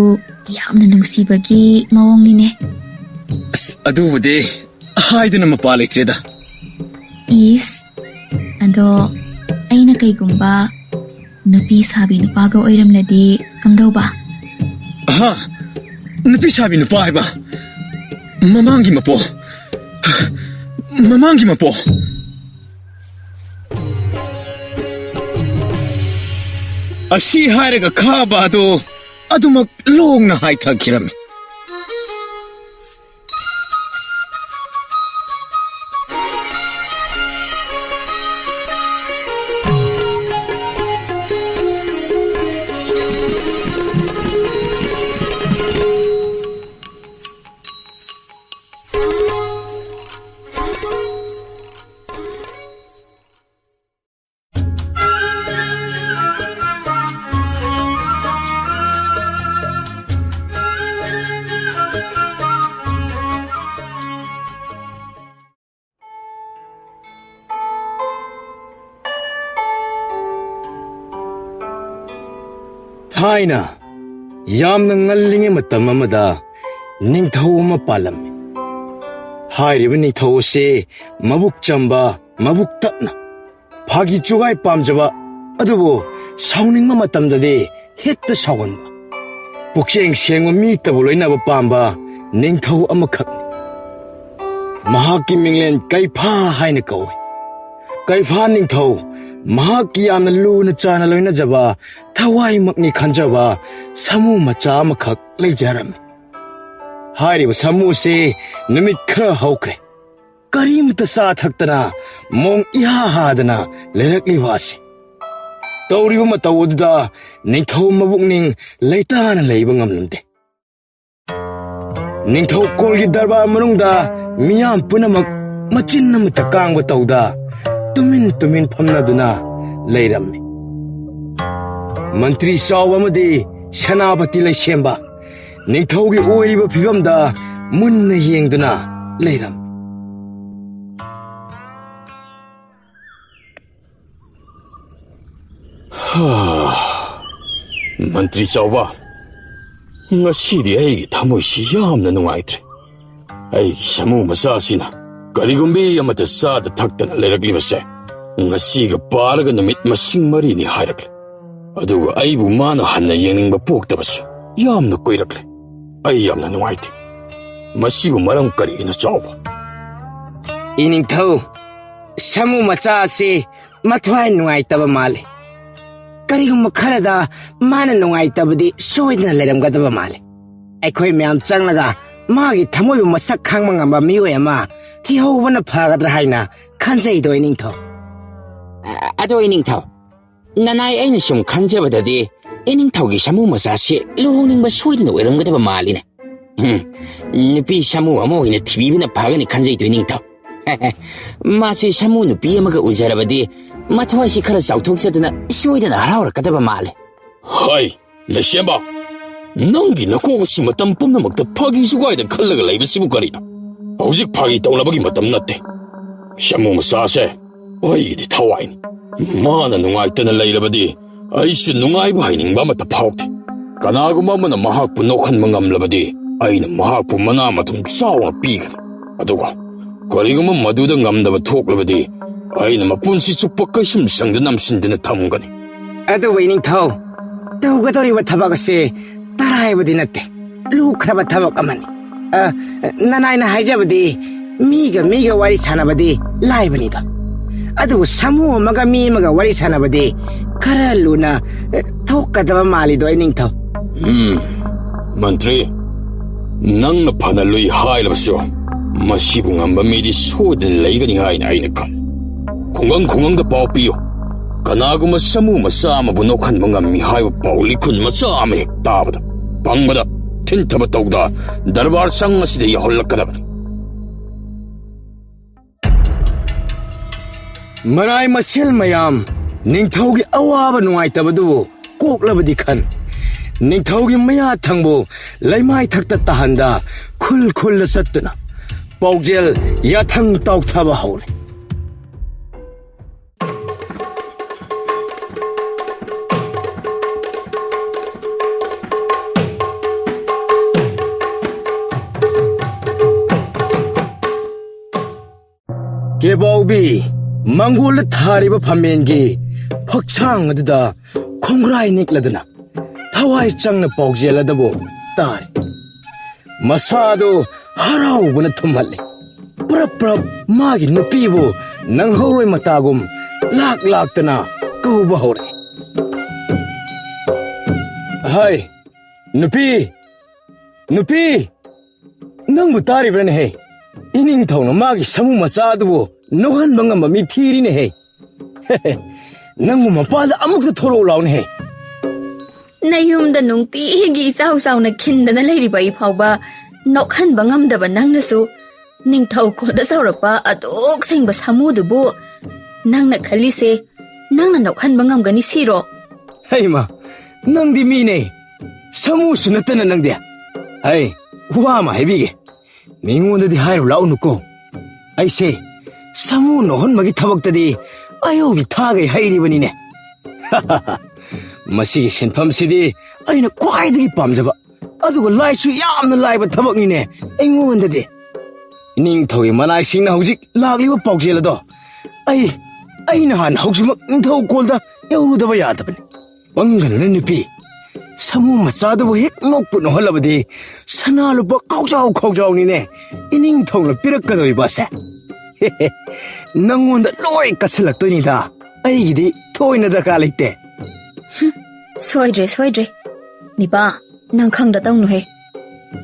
ꯌꯥꯝꯅ ꯅꯨꯡꯁꯤꯕꯒꯤ ꯃꯑꯣꯡꯅꯤꯅꯦ꯫ ꯑꯁ, ꯑꯗꯨꯕꯨꯗꯤ ꯍꯥꯏꯗꯅ ꯃꯄꯥ ꯂꯩꯇ꯭ꯔꯦꯗ꯫ ꯏꯁ, ꯑꯗꯣ ꯑꯩꯅ ꯀꯩꯒꯨꯝꯕ ꯅꯨꯄꯤ ꯁꯥꯕꯤ ꯅꯨꯄꯥꯒ ꯑꯣꯏꯔꯝꯂꯗꯤ ꯀꯝꯗꯧꯕ? ꯑꯍꯥ, ꯅꯨꯄꯤ ꯁꯥꯕꯤ ꯅꯨꯄꯥ ꯍꯥꯏꯕ? ꯃꯃꯥꯡꯒꯤ ꯃꯄꯣ, ꯃꯃꯥꯡꯒꯤ ꯃꯄꯣ꯫ ꯑꯁꯤ ꯍꯥꯏꯔꯒ ꯈꯥꯕ ꯑꯗꯨ ꯑꯗꯨꯃꯛ ꯂꯣꯡꯅ ꯍꯥꯏꯊꯈꯤꯔꯝꯃꯤ꯫ ꯊꯥꯏꯅ ꯌꯥꯝꯅ ꯉꯜꯂꯤꯉꯩ ꯃꯇꯝ ꯑꯃꯗ ꯅꯤꯡꯊꯧ ꯑꯃ ꯄꯥꯜꯂꯝꯃꯤ꯫ ꯍꯥꯏꯔꯤꯕ ꯅꯤꯡꯊꯧ ꯑꯁꯤ ꯃꯕꯨꯛ ꯆꯝꯕ, ꯃꯕꯨꯛ ꯇꯞꯅ, ꯐꯥꯒꯤ ꯆꯨꯒꯥꯏ ꯄꯥꯝꯖꯕ, ꯑꯗꯨꯕꯨ ꯁꯥꯎꯅꯤꯡꯕ ꯃꯇꯝꯗꯗꯤ ꯍꯦꯛꯇ ꯁꯥꯎꯒꯟꯕ, ꯄꯨꯛꯆꯦꯡ ꯁꯦꯡꯕ ꯃꯤꯇꯕꯨ ꯂꯣꯏꯅꯕ ꯄꯥꯝꯕ ꯅꯤꯡꯊꯧ ꯑꯃꯈꯛꯅꯤ꯫ ꯃꯍꯥꯛꯀꯤ ꯃꯤꯡꯂꯦꯟ ꯀꯩꯐꯥ ꯍꯥꯏꯅ ꯀꯧꯏ꯫ ꯀꯩꯐꯥ ꯅꯤꯡꯊꯧ ꯃꯍꯥꯛꯀꯤ ꯌꯥꯝꯅ ꯂꯨꯅ ꯆꯥꯅ ꯂꯣꯏꯅꯖꯕ, ꯊꯋꯥꯏꯃꯛꯅꯤ ꯈꯟꯖꯕ ꯁꯥꯃꯨ ꯃꯆꯥ ꯑꯃꯈꯛ ꯂꯩꯖꯔꯝꯃꯤ꯫ ꯍꯥꯏꯔꯤꯕ ꯁꯥꯃꯨ ꯑꯁꯤ ꯅꯨꯃꯤꯠ ꯈꯔ ꯍꯧꯈ꯭ꯔꯦ꯫ ꯀꯔꯤꯃꯇ ꯆꯥ ꯊꯛꯇꯅ, ꯃꯣꯡ ꯏꯍꯥ ꯍꯥꯗꯅ ꯂꯩꯔꯛꯂꯤꯕ ꯑꯁꯤ꯫ ꯇꯧꯔꯤꯕ ꯃꯇꯧ ꯑꯗꯨꯗ ꯅꯤꯡꯊꯧ ꯃꯕꯨꯛꯅꯤꯡ ꯂꯩꯇꯥꯅ ꯂꯩꯕ ꯉꯝꯂꯝꯗꯦ꯫ ꯅꯤꯡꯊꯧ ꯀꯣꯜꯒꯤ ꯗꯔꯕꯥꯔ ꯃꯅꯨꯡꯗ ꯃꯤꯌꯥꯝ ꯄꯨꯝꯅꯃꯛ ꯃꯆꯤꯟ ꯑꯃꯠꯇ ꯀꯥꯡꯕ ꯇꯧꯗ ꯇꯨꯃꯤꯟ ꯇꯨꯃꯤꯟ ꯐꯝꯅꯗꯨꯅ ꯂꯩꯔꯝꯃꯤ꯫ ꯃꯟꯇ꯭ꯔꯤ ꯆꯥꯎꯕ ꯑꯃꯗꯤ ꯁꯦꯅꯥꯄꯇꯤ ꯂꯩꯁꯦꯝꯕ ꯅꯤꯡꯊꯧꯒꯤ ꯑꯣꯏꯔꯤꯕ ꯐꯤꯕꯝꯗ ꯃꯨꯟꯅ ꯌꯦꯡꯗꯨꯅ ꯂꯩꯔꯝꯃꯤ꯫ ꯃꯟꯇ꯭ꯔꯤ ꯆꯥꯎꯕ, ꯉꯁꯤꯗꯤ ꯑꯩꯒꯤ ꯊꯃꯣꯏꯁꯤ ꯌꯥꯝꯅ ꯅꯨꯡꯉꯥꯏꯇ꯭ꯔꯦ꯫ ꯑꯩꯒꯤ ꯁꯥꯃꯨ ꯃꯆꯥꯁꯤꯅ ꯀꯔꯤꯒꯨꯝꯕꯤ ꯑꯃꯠꯇ ꯆꯥꯗ ꯊꯛꯇꯅ ꯂꯩꯔꯛꯂꯤꯕꯁꯦ ꯉꯁꯤꯒ ꯄꯥꯔꯒ ꯅꯨꯃꯤꯠ ꯃꯁꯤꯡ ꯃꯔꯤꯅꯤ ꯍꯥꯏꯔꯛꯂꯦ꯫ ꯑꯗꯨꯒ ꯑꯩꯕꯨ ꯃꯥꯅ ꯍꯟꯅ ꯌꯦꯡꯅꯤꯡꯕ ꯄꯣꯛꯇꯕꯁꯨ ꯌꯥꯝꯅ ꯀꯨꯏꯔꯛꯂꯦ꯫ ꯑꯩ ꯌꯥꯝꯅ ꯅꯨꯡꯉꯥꯏꯇꯦ꯫ ꯃꯁꯤꯕꯨ ꯃꯔꯝ ꯀꯔꯤꯒꯤꯅꯣ ꯆꯥꯎꯕ? ꯏꯅꯤꯡꯊꯧ, ꯁꯥꯃꯨ ꯃꯆꯥ ꯑꯁꯤ ꯃꯊ꯭ꯋꯥꯏ ꯅꯨꯡꯉꯥꯏꯇꯕ ꯃꯥꯜꯂꯤ꯫ ꯀꯔꯤꯒꯨꯝꯕ ꯈꯔꯗ ꯃꯥꯅ ꯅꯨꯡꯉꯥꯏꯇꯕꯗꯤ ꯁꯣꯏꯗꯅ ꯂꯩꯔꯝꯒꯗꯕ ꯃꯥꯜꯂꯤ꯫ ꯑꯩꯈꯣꯏ ꯃꯌꯥꯝ ꯆꯪꯂꯒ ꯃꯥꯒꯤ ꯊꯃꯣꯏꯕꯨ ꯃꯁꯛ ꯈꯪꯕ ꯉꯝꯕ ꯃꯤꯑꯣꯏ ꯑꯃ ꯊꯤꯍꯧꯕꯅ ꯐꯒꯗ꯭ꯔꯥ ꯍꯥꯏꯅ ꯈꯟꯖꯩꯗꯣ, ꯏꯅꯤꯡꯊꯧ꯫ ꯑ-, ꯑꯗꯣ, ꯏꯅꯤꯡꯊꯧ, ꯅꯅꯥꯏ, ꯑꯩꯅ ꯁꯨꯝ ꯈꯟꯖꯕꯗꯗꯤ ꯏꯅꯤꯡꯊꯧꯒꯤ ꯁꯥꯃꯨ ꯃꯆꯥꯁꯤ ꯂꯨꯍꯣꯡꯅꯤꯡꯕ ꯁꯣꯏꯗꯅ ꯑꯣꯏꯔꯝꯒꯗꯕ ꯃꯥꯜꯂꯤꯅꯦ꯫ ꯍꯨꯝ, ꯅꯨꯄꯤ ꯁꯥꯃꯨ ꯑꯃ ꯑꯣꯏꯅ ꯊꯤꯕꯤꯕꯅ ꯐꯒꯅꯤ ꯈꯟꯖꯩꯗꯣ, ꯏꯅꯤꯡꯊꯧ꯫ ꯃꯥꯁꯤ ꯁꯥꯃꯨ ꯅꯨꯄꯤ ꯑꯃꯒ ꯎꯖꯔꯕꯗꯤ ꯃꯊ꯭ꯋꯥꯏꯁꯤ ꯈꯔ ꯆꯥꯎꯊꯣꯛꯆꯗꯨꯅ ꯁꯣꯏꯗꯅ ꯍꯔꯥꯎꯔꯛꯀꯗꯕ ꯃꯥꯜꯂꯦ꯫ ꯍꯩ, ꯂꯩꯁꯦꯝꯕ, ꯅꯪꯒꯤ ꯅꯀꯣꯛ ꯑꯁꯤ ꯃꯇꯝ ꯄꯨꯝꯅꯃꯛꯇ ꯐꯥꯒꯤ ꯖꯨꯒꯥꯏꯗ ꯈꯜꯂꯒ ꯂꯩꯕꯁꯤꯕꯨ ꯀꯔꯤꯅꯣ? ꯍꯧꯖꯤꯛ ꯐꯥꯒꯤ ꯇꯧꯅꯕꯒꯤ ꯃꯇꯝ ꯅꯠꯇꯦ꯫ ꯁꯥꯃꯨ ꯃꯆꯥꯁꯦ ꯑꯩꯒꯤꯗꯤ ꯊꯋꯥꯏꯅꯤ꯫ ꯃꯥꯅ ꯅꯨꯡꯉꯥꯏꯇꯅ ꯂꯩꯔꯕꯗꯤ ꯑꯩꯁꯨ ꯅꯨꯡꯉꯥꯏꯕ ꯍꯩꯅꯤꯡꯕ ꯑꯃꯠꯇ ꯐꯥꯎꯗꯦ꯫ ꯀꯅꯥꯒꯨꯝꯕ ꯑꯃꯅ ꯃꯍꯥꯛꯄꯨ ꯅꯣꯛꯍꯟꯕ ꯉꯝꯂꯕꯗꯤ ꯑꯩꯅ ꯃꯍꯥꯛꯄꯨ ꯃꯅꯥ ꯃꯊꯨꯝ ꯆꯥꯎꯅ ꯄꯤꯒꯅꯤ꯫ ꯑꯗꯨꯒ ꯀꯔꯤꯒꯨꯝꯕ ꯃꯗꯨꯗ ꯉꯝꯗꯕ ꯊꯣꯛꯂꯕꯗꯤ ꯑꯩꯅ ꯃꯄꯨꯟꯁꯤ ꯆꯨꯞꯄ ꯀꯩꯁꯨꯝꯁꯪꯗ ꯅꯝꯁꯤꯟꯗꯨꯅ ꯊꯝꯒꯅꯤ꯫ ꯑꯗꯨꯕꯨ ꯏꯅꯤꯡꯊꯧ, ꯇꯧꯒꯗꯧꯔꯤꯕ ꯊꯕꯛ ꯑꯁꯤ ꯇꯔꯥꯏꯕꯗꯤ ꯅꯠꯇꯦ, ꯂꯨꯈ꯭ꯔꯕ ꯊꯕꯛ ꯑꯃꯅꯤ꯫ ꯑ, ꯅꯅꯥꯏꯅ ꯍꯥꯏꯖꯕꯗꯤ ꯃꯤꯒ ꯃꯤꯒ ꯋꯥꯔꯤ ꯁꯥꯟꯅꯕꯗꯤ ꯂꯥꯏꯕꯅꯤꯗꯣ꯫ ꯑꯗꯨꯕꯨ ꯁꯥꯃꯨ ꯑꯃꯒ ꯃꯤ ꯑꯃꯒ ꯋꯥꯔꯤ ꯁꯥꯟꯅꯕꯗꯤ ꯈꯔ ꯂꯨꯅ, ꯑꯦ, ꯊꯣꯛꯀꯗꯕ ꯃꯥꯜꯂꯤꯗꯣ, ꯏꯅꯤꯡꯊꯧ꯫ ꯎꯝ, ꯃꯟꯇ꯭ꯔꯤ, ꯅꯪꯅ ꯐꯅ ꯂꯨꯏ ꯍꯥꯏꯂꯕꯁꯨ, ꯃꯁꯤꯕꯨ ꯉꯝꯕ ꯃꯤꯗꯤ ꯁꯣꯏꯗꯅ ꯂꯩꯒꯅꯤ ꯍꯥꯏꯅ ꯑꯩꯅ ꯈꯜꯂꯤ꯫ ꯈꯨꯡꯒꯪ ꯈꯨꯡꯒꯪꯗ ꯄꯥꯎ ꯄꯤꯌꯨ꯫ ꯀꯅꯥꯒꯨꯝꯕ ꯁꯥꯃꯨ ꯃꯆꯥ ꯑꯃꯕꯨ ꯅꯣꯛꯍꯟꯕ ꯉꯝꯃꯤ ꯍꯥꯏꯕ ꯄꯥꯎ ꯂꯤꯈꯨꯟ ꯃꯆꯥ ꯑꯃ ꯍꯦꯛ ꯇꯥꯕꯗ, ꯐꯪꯕꯗ ꯊꯤꯟꯊꯕ ꯇꯧꯗ ꯗꯔꯕꯥꯔ ꯁꯪ ꯑꯁꯤꯗ ꯌꯧꯍꯜꯂꯛꯀꯗꯕꯅꯤ꯫ ꯃꯔꯥꯏ ꯃꯁꯦꯜ ꯃꯌꯥꯝ, ꯅꯤꯡꯊꯧꯒꯤ ꯑꯋꯥꯕ ꯅꯨꯡꯉꯥꯏꯇꯕꯗꯨꯕꯨ ꯀꯣꯛꯂꯕꯗꯤ ꯈꯟ, ꯅꯤꯡꯊꯧꯒꯤ ꯃꯌꯥ ꯊꯪꯕꯨ ꯂꯩꯃꯥꯏ ꯊꯛꯇ ꯇꯥꯍꯟꯗ ꯈꯨꯜ ꯈꯨꯜꯗ ꯆꯠꯇꯨꯅ ꯄꯥꯎꯖꯦꯜ ꯌꯥꯊꯪ ꯇꯥꯎꯊꯕ ꯍꯧꯔꯦ꯫ ꯀꯦꯕꯥꯎꯕꯤ, ꯃꯪꯒꯣꯜꯗ ꯊꯥꯔꯤꯕ ꯐꯝꯃꯦꯟꯒꯤ ꯐꯛꯁꯥꯡ ꯑꯗꯨꯗ ꯈꯣꯡꯒ꯭ꯔꯥꯏ ꯅꯤꯛꯂꯗꯨꯅ ꯊꯋꯥꯏ ꯆꯪꯅ ꯄꯥꯎꯖꯦꯜ ꯑꯗꯨꯕꯨ ꯇꯥꯔꯤ꯫ ꯃꯁꯥꯗꯨ ꯍꯔꯥꯎꯕꯅ ꯊꯨꯝꯍꯠꯂꯤ꯫ ꯄ꯭ꯔꯞ ꯄ꯭ꯔꯞ ꯃꯥꯒꯤ ꯅꯨꯄꯤꯕꯨ ꯅꯪꯍꯧꯔꯣꯏ ꯃꯇꯥꯒꯨꯝ ꯂꯥꯛ ꯂꯥꯛꯇꯅ ꯀꯧꯕ ꯍꯧꯔꯛꯏ꯫ "ꯍꯥꯏ, ꯅꯨꯄꯤ! ꯅꯨꯄꯤ! ꯅꯪꯕꯨ ꯇꯥꯔꯤꯕ꯭ꯔꯥꯅꯦꯍꯦ? ꯏꯅꯤꯡꯊꯧꯅ ꯃꯥꯒꯤ ꯁꯥꯃꯨ ꯃꯆꯥ ꯑꯗꯨꯕꯨ ꯅꯣꯛꯍꯟꯕ ꯉꯝꯕ ꯃꯤ ꯊꯤꯔꯤꯅꯦꯍꯦ꯫ ꯅꯪꯕꯨ ꯃꯄꯥꯟꯗ ꯑꯃꯨꯛꯇ ꯊꯣꯔꯛꯎ ꯂꯥꯎꯅꯦꯍꯦ꯫ ꯅꯌꯨꯝꯗ ꯅꯨꯡꯇꯤꯒꯤ ꯏꯆꯥꯎ ꯆꯥꯎꯅ ꯈꯤꯟꯗꯅ ꯂꯩꯔꯤꯕ ꯑꯩ ꯐꯥꯎꯕ ꯅꯣꯛꯍꯟꯕ ꯉꯝꯗꯕ ꯅꯪꯅꯁꯨ ꯅꯤꯡꯊꯧ ꯈꯣꯜꯗ ꯆꯥꯎꯔꯛꯄ ꯑꯗꯨꯛ ꯁꯦꯡꯕ ꯁꯥꯃꯨꯗꯨꯕꯨ ꯅꯪꯅ ꯈꯜꯂꯤꯁꯦ ꯅꯪꯅ ꯅꯣꯛꯍꯟꯕ ꯉꯝꯒꯅꯤ ꯁꯤꯔꯣ?" ꯍꯩꯃꯥ, ꯅꯪꯗꯤ ꯃꯤꯅꯦ, ꯁꯥꯃꯨꯁꯨ ꯅꯠꯇꯅ ꯅꯪꯗꯤ꯫ ꯍꯩ, ꯋꯥ ꯑꯃ ꯍꯥꯏꯕꯤꯒꯦ, ꯃꯤꯉꯣꯟꯗꯗꯤ ꯍꯥꯏꯔꯨ ꯂꯥꯛꯎꯅꯨꯀꯣ꯫ ꯑꯩꯁꯦ ꯁꯥꯃꯨ ꯅꯣꯛꯍꯟꯕꯒꯤ ꯊꯕꯛꯇꯗꯤ ꯑꯌꯧꯕꯤ ꯊꯥꯒꯩ ꯍꯩꯔꯤꯕꯅꯤꯅꯦ꯫ ꯃꯁꯤꯒꯤ ꯁꯤꯟꯐꯝꯁꯤꯗꯤ ꯑꯩꯅ ꯈ꯭ꯋꯥꯏꯗꯒꯤ ꯄꯥꯝꯖꯕ, ꯑꯗꯨꯒ ꯂꯥꯏꯁꯨ ꯌꯥꯝꯅ ꯂꯥꯏꯕ ꯊꯕꯛꯅꯤꯅꯦ ꯑꯩꯉꯣꯟꯗꯗꯤ꯫ ꯅꯤꯡꯊꯧꯒꯤ ꯃꯅꯥꯏꯁꯤꯡꯅ ꯍꯧꯖꯤꯛ ꯂꯥꯛꯂꯤꯕ ꯄꯥꯎꯖꯦꯜ ꯑꯗꯣ ꯑꯩ, ꯑꯩꯅ ꯍꯥꯟꯅ ꯍꯧꯖꯤꯛꯃꯛ ꯅꯤꯡꯊꯧ ꯀꯣꯜꯗ ꯌꯧꯔꯨꯗꯕ ꯌꯥꯗꯕꯅꯤ꯫ ꯄꯪꯒꯅꯨꯅꯦ ꯅꯨꯄꯤ, ꯁꯥꯃꯨ ꯃꯆꯥꯗꯨꯕꯨ ꯍꯦꯛ ꯅꯣꯛꯄꯨ ꯅꯣꯛꯍꯜꯂꯕꯗꯤ ꯁꯅꯥ ꯂꯨꯄꯥ ꯈꯥꯎꯖꯥꯎ ꯈꯥꯎꯖꯥꯎꯅꯤꯅꯦ ꯏꯅꯤꯡꯊꯧꯅ ꯄꯤꯔꯛꯀꯗꯧꯔꯤꯕ ꯑꯁꯦ꯫ ꯅꯪꯉꯣꯟꯗ ꯂꯣꯏ ꯀꯠꯁꯤꯜꯂꯛꯇꯣꯏꯅꯤꯗ꯫ ꯑꯩꯒꯤꯗꯤ ꯊꯣꯏꯅ ꯗꯔꯀꯥꯔ ꯂꯩꯇꯦ꯫ ꯁꯣꯏꯗ꯭ꯔꯦ, ꯁꯣꯏꯗ꯭ꯔꯦ꯫ ꯅꯤꯄꯥ, ꯅꯪ ꯈꯪꯗ ꯇꯧꯅꯨꯍꯦ꯫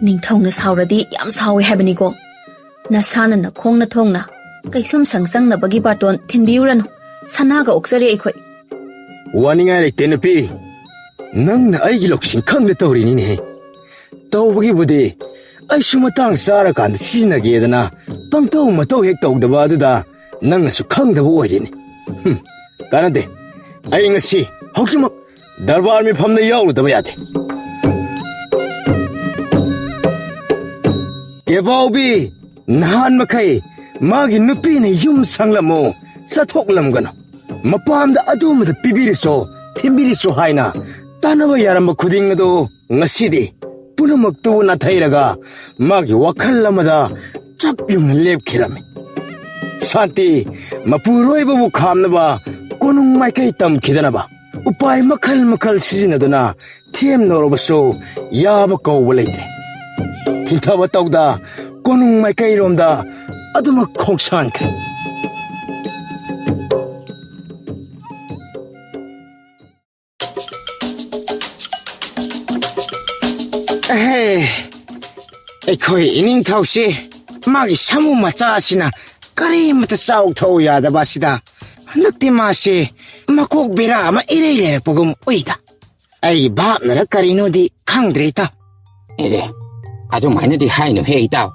ꯅꯤꯡꯊꯧꯅ ꯁꯥꯎꯔꯗꯤ ꯌꯥꯝ ꯁꯥꯎꯋꯦ ꯍꯥꯏꯕꯅꯤꯀꯣ꯫ ꯅꯁꯥꯅ ꯅꯈꯣꯡꯅ ꯊꯣꯡꯅ ꯀꯩꯁꯨꯝꯁꯪ ꯆꯪꯅꯕꯒꯤ ꯕꯥꯇꯣꯟ ꯊꯤꯟꯕꯤꯌꯨꯔꯅꯨ꯫ ꯁꯅꯥꯒ ꯑꯣꯛꯆꯔꯦ ꯑꯩꯈꯣꯏ꯫ ꯋꯥꯅꯤꯡꯉꯥꯏ ꯂꯩꯇꯦ, ꯅꯨꯄꯤ꯫ ꯅꯪꯅ ꯑꯩꯒꯤ ꯂꯧꯁꯤꯡ ꯈꯪꯗ ꯇꯧꯔꯤꯅꯤꯅꯦꯍꯦ꯫ ꯇꯧꯕꯒꯤꯕꯨꯗꯤ ꯑꯩꯁꯨ ꯃꯇꯥꯡ ꯆꯥꯔꯀꯥꯟꯗ ꯁꯤꯖꯤꯟꯅꯒꯦꯗꯅ ꯄꯪꯇꯧ ꯃꯇꯧ ꯍꯦꯛ ꯇꯧꯗꯕ ꯑꯗꯨꯗ ꯅꯪꯅꯁꯨ ꯈꯪꯗꯕ ꯑꯣꯏꯔꯦꯅꯦ꯫ ꯍꯨꯝ, ꯀꯥꯟꯅꯗꯦ꯫ ꯑꯩ ꯉꯁꯤ ꯍꯧꯖꯤꯛꯃꯛ ꯗꯔꯕꯥꯔ ꯃꯤꯐꯝꯗ ꯌꯥꯎꯔꯨꯗꯕ ꯌꯥꯗꯦ꯫ ꯀꯦꯕꯥꯎꯕꯤ, ꯅꯍꯥꯟ ꯃꯈꯩ ꯃꯥꯒꯤ ꯅꯨꯄꯤꯅ ꯌꯨꯝ ꯁꯪꯂꯝꯃꯨ, ꯆꯠꯊꯣꯛꯂꯝꯒꯅꯨ꯫ ꯃꯄꯥꯝꯗ ꯑꯗꯨꯃꯗ ꯄꯤꯕꯤꯔꯤꯁꯨ, ꯊꯤꯟꯕꯤꯔꯤꯁꯨ ꯍꯥꯏꯅ ꯇꯥꯟꯅꯕ ꯌꯥꯔꯝꯕ ꯈꯨꯗꯤꯡ ꯑꯗꯨ ꯉꯁꯤꯗꯤ ꯄꯨꯝꯅꯃꯛꯇꯨ ꯅꯥꯊꯩꯔꯒ ꯃꯥꯒꯤ ꯋꯥꯈꯜ ꯑꯃꯗ ꯆꯞ ꯌꯨꯡꯅ ꯂꯦꯞꯈꯤꯔꯝꯃꯤ꯫ ꯁꯥꯟꯇꯤ, ꯃꯄꯨꯔꯣꯏꯕꯕꯨ ꯈꯥꯝꯅꯕ ꯀꯣꯅꯨꯡ ꯃꯥꯏꯀꯩ ꯇꯝꯈꯤꯗꯅꯕ ꯎꯄꯥꯏ ꯃꯈꯜ ꯃꯈꯜ ꯁꯤꯖꯤꯟꯅꯗꯨꯅ ꯊꯦꯝꯅꯧꯔꯕꯁꯨ ꯌꯥꯕ ꯀꯧꯕ ꯂꯩꯇ꯭ꯔꯦ꯫ ꯊꯤꯟꯊꯕ ꯇꯧꯗ ꯀꯣꯅꯨꯡ ꯃꯥꯏꯀꯩꯔꯣꯝꯗ ꯑꯗꯨꯃꯛ ꯈꯣꯡꯁꯥꯟꯈ꯭ꯔꯦ꯫ ꯑꯍꯦ, ꯑꯩꯈꯣꯏ ꯏꯅꯤꯡꯊꯧꯁꯤ ꯃꯥꯒꯤ ꯁꯥꯃꯨ ꯃꯆꯥ ꯑꯁꯤꯅ ꯀꯔꯤꯃꯠꯇ ꯆꯥꯎ ꯊꯛꯎ ꯌꯥꯗꯕ ꯑꯁꯤꯗ ꯍꯟꯗꯛꯇꯤ ꯃꯥꯁꯦ ꯃꯀꯣꯛ ꯕꯦꯔꯥ ꯑꯃ ꯏꯔꯩ ꯂꯩꯔꯛꯄꯒꯨꯝ ꯎꯏꯗ꯫ ꯑꯩ ꯚꯥꯞꯅꯔ ꯀꯔꯤꯅꯣꯗꯤ ꯈꯪꯗ꯭ꯔꯦ, ꯏꯇꯥꯎ꯫ ꯑꯦ, ꯑꯗꯨꯃꯥꯏꯅꯗꯤ ꯍꯥꯏꯅꯨꯍꯦ, ꯏꯇꯥꯎ꯫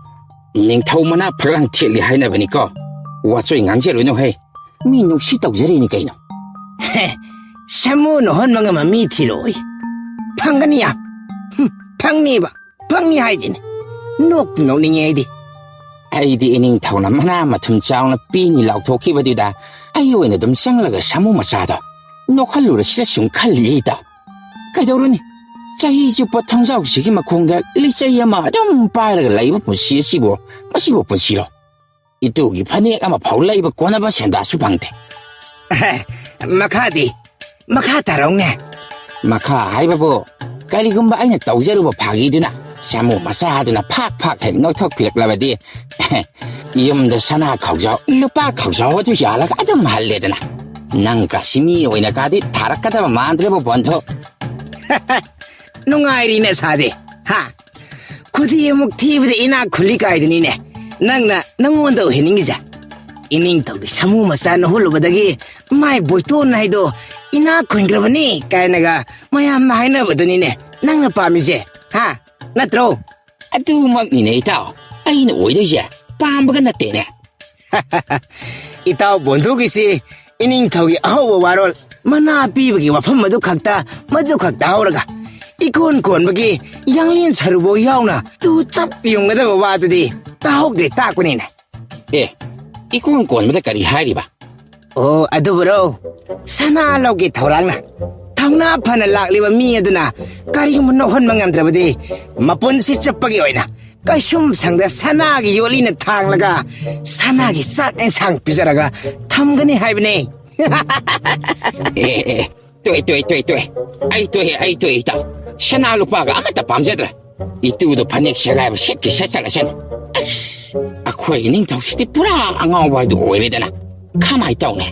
ꯅꯤꯡꯊꯧ ꯃꯅꯥ ꯐꯛꯂꯥꯡ ꯊꯦꯠꯂꯤ ꯍꯥꯏꯅꯕꯅꯤꯀꯣ꯫ ꯋꯥꯆꯣꯏ ꯉꯥꯡꯖꯔꯨꯅꯨꯍꯦ꯫ ꯃꯤ ꯅꯨꯡꯁꯤ ꯇꯧꯖꯔꯤꯅꯤ ꯀꯩꯅꯣ꯫ ꯍꯦ, ꯁꯥꯃꯨꯅ ꯍꯣꯟꯕ ꯉꯝꯕ ꯃꯤ ꯊꯤꯔꯛꯑꯣꯏ꯫ ꯐꯪꯒꯅꯤ ꯌꯥ꯫ ꯍꯨꯝ, ꯐꯪꯅꯤꯕ꯫ ꯐꯪꯅꯤ ꯍꯥꯏꯁꯤꯅꯤ꯫ ꯅꯣꯛꯇꯨ ꯅꯣꯛꯅꯤꯡꯉꯦ ꯑꯩꯗꯤ꯫ ꯑꯩꯗꯤ ꯏꯅꯤꯡꯊꯧꯅ ꯃꯅꯥ ꯃꯊꯨꯝ ꯆꯥꯎꯅ ꯄꯤꯅꯤ ꯂꯥꯎꯊꯣꯛꯈꯤꯕꯗꯨꯗ ꯑꯩ ꯑꯣꯏꯅ ꯑꯗꯨꯝ ꯆꯪꯂꯒ ꯁꯥꯃꯨ ꯃꯆꯥꯗꯣ ꯅꯣꯛꯍꯜꯂꯨꯔꯁꯤꯔ ꯁꯨꯝ ꯈꯜꯂꯤ, ꯏꯇꯥꯎ꯫ ꯀꯩꯗꯧꯔꯨꯅꯤ? ꯆꯍꯤ ꯆꯨꯞꯄ ꯊꯣꯡꯖꯥꯎꯁꯤꯒꯤ ꯃꯈꯣꯡꯗ ꯂꯤꯆꯩ ꯑꯃ ꯑꯗꯨꯝ ꯄꯥꯏꯔꯒ ꯂꯩꯕ ꯄꯨꯟꯁꯤ ꯑꯁꯤꯕꯨ, ꯃꯁꯤꯕꯨ ꯄꯨꯟꯁꯤꯔꯣ? ꯏꯇꯨꯒꯤ ꯐꯅꯦꯛ ꯑꯃꯐꯥꯎ ꯂꯩꯕ ꯀꯣꯟꯅꯕ ꯁꯦꯟꯗꯥꯁꯨ ꯐꯪꯗꯦ꯫ ꯃꯈꯥꯗꯤ? ꯃꯈꯥ ꯇꯥꯔꯧꯅꯦ꯫ ꯃꯈꯥ ꯍꯥꯏꯕꯕꯨ, ꯀꯔꯤꯒꯨꯝꯕ ꯑꯩꯅ ꯇꯧꯖꯔꯨꯕ ꯐꯥꯒꯤꯗꯨꯅ ꯁꯥꯃꯨ ꯃꯆꯥꯗꯨꯅ ꯐꯥꯛ ꯐꯥꯛ ꯍꯦꯛ ꯅꯣꯛꯊꯣꯛꯄꯤꯔꯛꯂꯕꯗꯤ, ꯌꯨꯝꯗ ꯁꯅꯥ ꯈꯥꯎꯖꯥꯎ, ꯂꯨꯄꯥ ꯈꯥꯎꯖꯥꯎ ꯑꯗꯨ ꯌꯥꯜꯂꯒ ꯑꯗꯨꯝ ꯍꯜꯂꯦꯗꯅ꯫ ꯅꯪ ꯀꯥꯁꯤ ꯃꯤ ꯑꯣꯏꯅ ꯀꯥꯗꯤ ꯊꯥꯔꯛꯀꯗꯕ ꯃꯥꯟꯗ꯭ꯔꯦꯕ, ꯕꯣꯟꯗꯨ꯫ ꯅꯨꯡꯉꯥꯏꯔꯤꯅꯦ ꯁꯥꯗꯤ, ꯍꯥ? ꯈꯨꯗꯤ ꯑꯃꯨꯛ ꯊꯤꯕꯗ ꯏꯅꯥꯛ ꯈꯨꯜꯂꯤ ꯀꯥꯏꯗꯨꯅꯤꯅꯦ ꯅꯪꯅ ꯅꯪꯉꯣꯟꯗ ꯑꯣꯏꯍꯟꯅꯤꯡꯉꯤꯁꯦ꯫ ꯏꯅꯤꯡꯊꯧꯒꯤ ꯁꯥꯃꯨ ꯃꯆꯥ ꯅꯍꯨꯠꯂꯨꯕꯗꯒꯤ ꯃꯥꯏ ꯕꯣꯏꯇꯣꯟ ꯍꯥꯏꯗꯣ ꯏꯅꯥꯛ ꯈꯨꯟꯈ꯭ꯔꯕꯅꯤ ꯀꯥꯏꯅꯒ ꯃꯌꯥꯝꯅ ꯍꯥꯏꯅꯕꯗꯨꯅꯤꯅꯦ ꯅꯪꯅ ꯄꯥꯝꯃꯤꯁꯦ, ꯍꯥ? ꯅꯠꯇ꯭ꯔꯣ? ꯑꯗꯨꯃꯛꯅꯤꯅꯦ ꯏꯇꯥꯎ, ꯑꯩꯅ ꯑꯣꯏꯗꯣꯏꯁꯦ, ꯄꯥꯝꯕꯒ ꯅꯠꯇꯦꯅꯦ꯫ ꯏꯇꯥꯎ ꯕꯣꯟꯗꯨꯒꯤꯁꯤ ꯏꯅꯤꯡꯊꯧꯒꯤ ꯑꯍꯧꯕ ꯋꯥꯔꯣꯜ, ꯃꯅꯥ ꯄꯤꯕꯒꯤ ꯋꯥꯐꯝ ꯑꯗꯨ ꯈꯛꯇ, ꯃꯗꯨ ꯈꯛꯇ ꯍꯧꯔꯒ ꯏꯀꯣꯟ ꯀꯣꯟꯕꯒꯤ ꯌꯥꯡꯂꯦꯟ ꯁꯔꯨꯕꯧ ꯌꯥꯎꯅ ꯇꯨ ꯆꯞ ꯌꯨꯡꯒꯗꯕ ꯋꯥꯗꯨꯗꯤ ꯇꯥꯍꯧꯗ꯭ꯔꯦ ꯇꯥꯛꯄꯅꯤꯅꯦ꯫ ꯑꯦ, ꯏꯀꯣꯟ ꯀꯣꯟꯕꯗ ꯀꯔꯤ ꯍꯥꯏꯔꯤꯕ? ꯑꯣ, ꯑꯗꯨꯕꯨꯔꯣ? ꯁꯅꯥ ꯂꯧꯒꯦ ꯊꯧꯔꯥꯡꯅ ꯊꯧꯅꯥ ꯐꯅ ꯂꯥꯛꯂꯤꯕ ꯃꯤ ꯑꯗꯨꯅ ꯀꯔꯤꯒꯨꯝꯕ ꯅꯣꯛꯍꯟꯕ ꯉꯝꯗ꯭ꯔꯕꯗꯤ ꯃꯄꯨꯟꯁꯤ ꯆꯨꯞꯄꯒꯤ ꯑꯣꯏꯅ ꯀꯩꯁꯨꯝ ꯁꯪꯗ ꯁꯅꯥꯒꯤ ꯌꯣꯠꯂꯤꯅ ꯊꯥꯡꯂꯒ ꯁꯅꯥꯒꯤ ꯆꯥꯛ ꯏꯟꯁꯥꯡ ꯄꯤꯖꯔꯒ ꯊꯝꯒꯅꯤ ꯍꯥꯏꯕꯅꯦ꯫ ꯑꯦ, ꯑꯦ, ꯑꯦ, ꯇꯣꯛꯑꯦ, ꯇꯣꯛꯑꯦ, ꯇꯣꯛꯑꯦ, ꯇꯣꯛꯑꯦ꯫ ꯑꯩ ꯇꯣꯛꯑꯦ, ꯑꯩ ꯇꯣꯛꯑꯦ, ꯏꯇꯥꯎ꯫ ꯁꯅꯥ ꯂꯨꯄꯥꯒ ꯑꯃꯠꯇ ꯄꯥꯝꯖꯗ꯭ꯔꯦ꯫ ꯏꯇꯨꯗꯣ ꯐꯅꯦꯛ ꯁꯦꯒꯥꯏꯕ ꯁꯦꯠꯀꯦ ꯁꯦꯠꯆꯔꯁꯅꯨ꯫ ꯑꯁ, ꯑꯩꯈꯣꯏ ꯏꯅꯤꯡꯊꯧꯁꯤꯗꯤ ꯄꯨꯔꯥ ꯑꯉꯥꯎꯕ ꯍꯥꯏꯗꯨ ꯑꯣꯏꯔꯦꯗꯅ꯫ ꯀꯃꯥꯏ ꯇꯧꯅꯤ?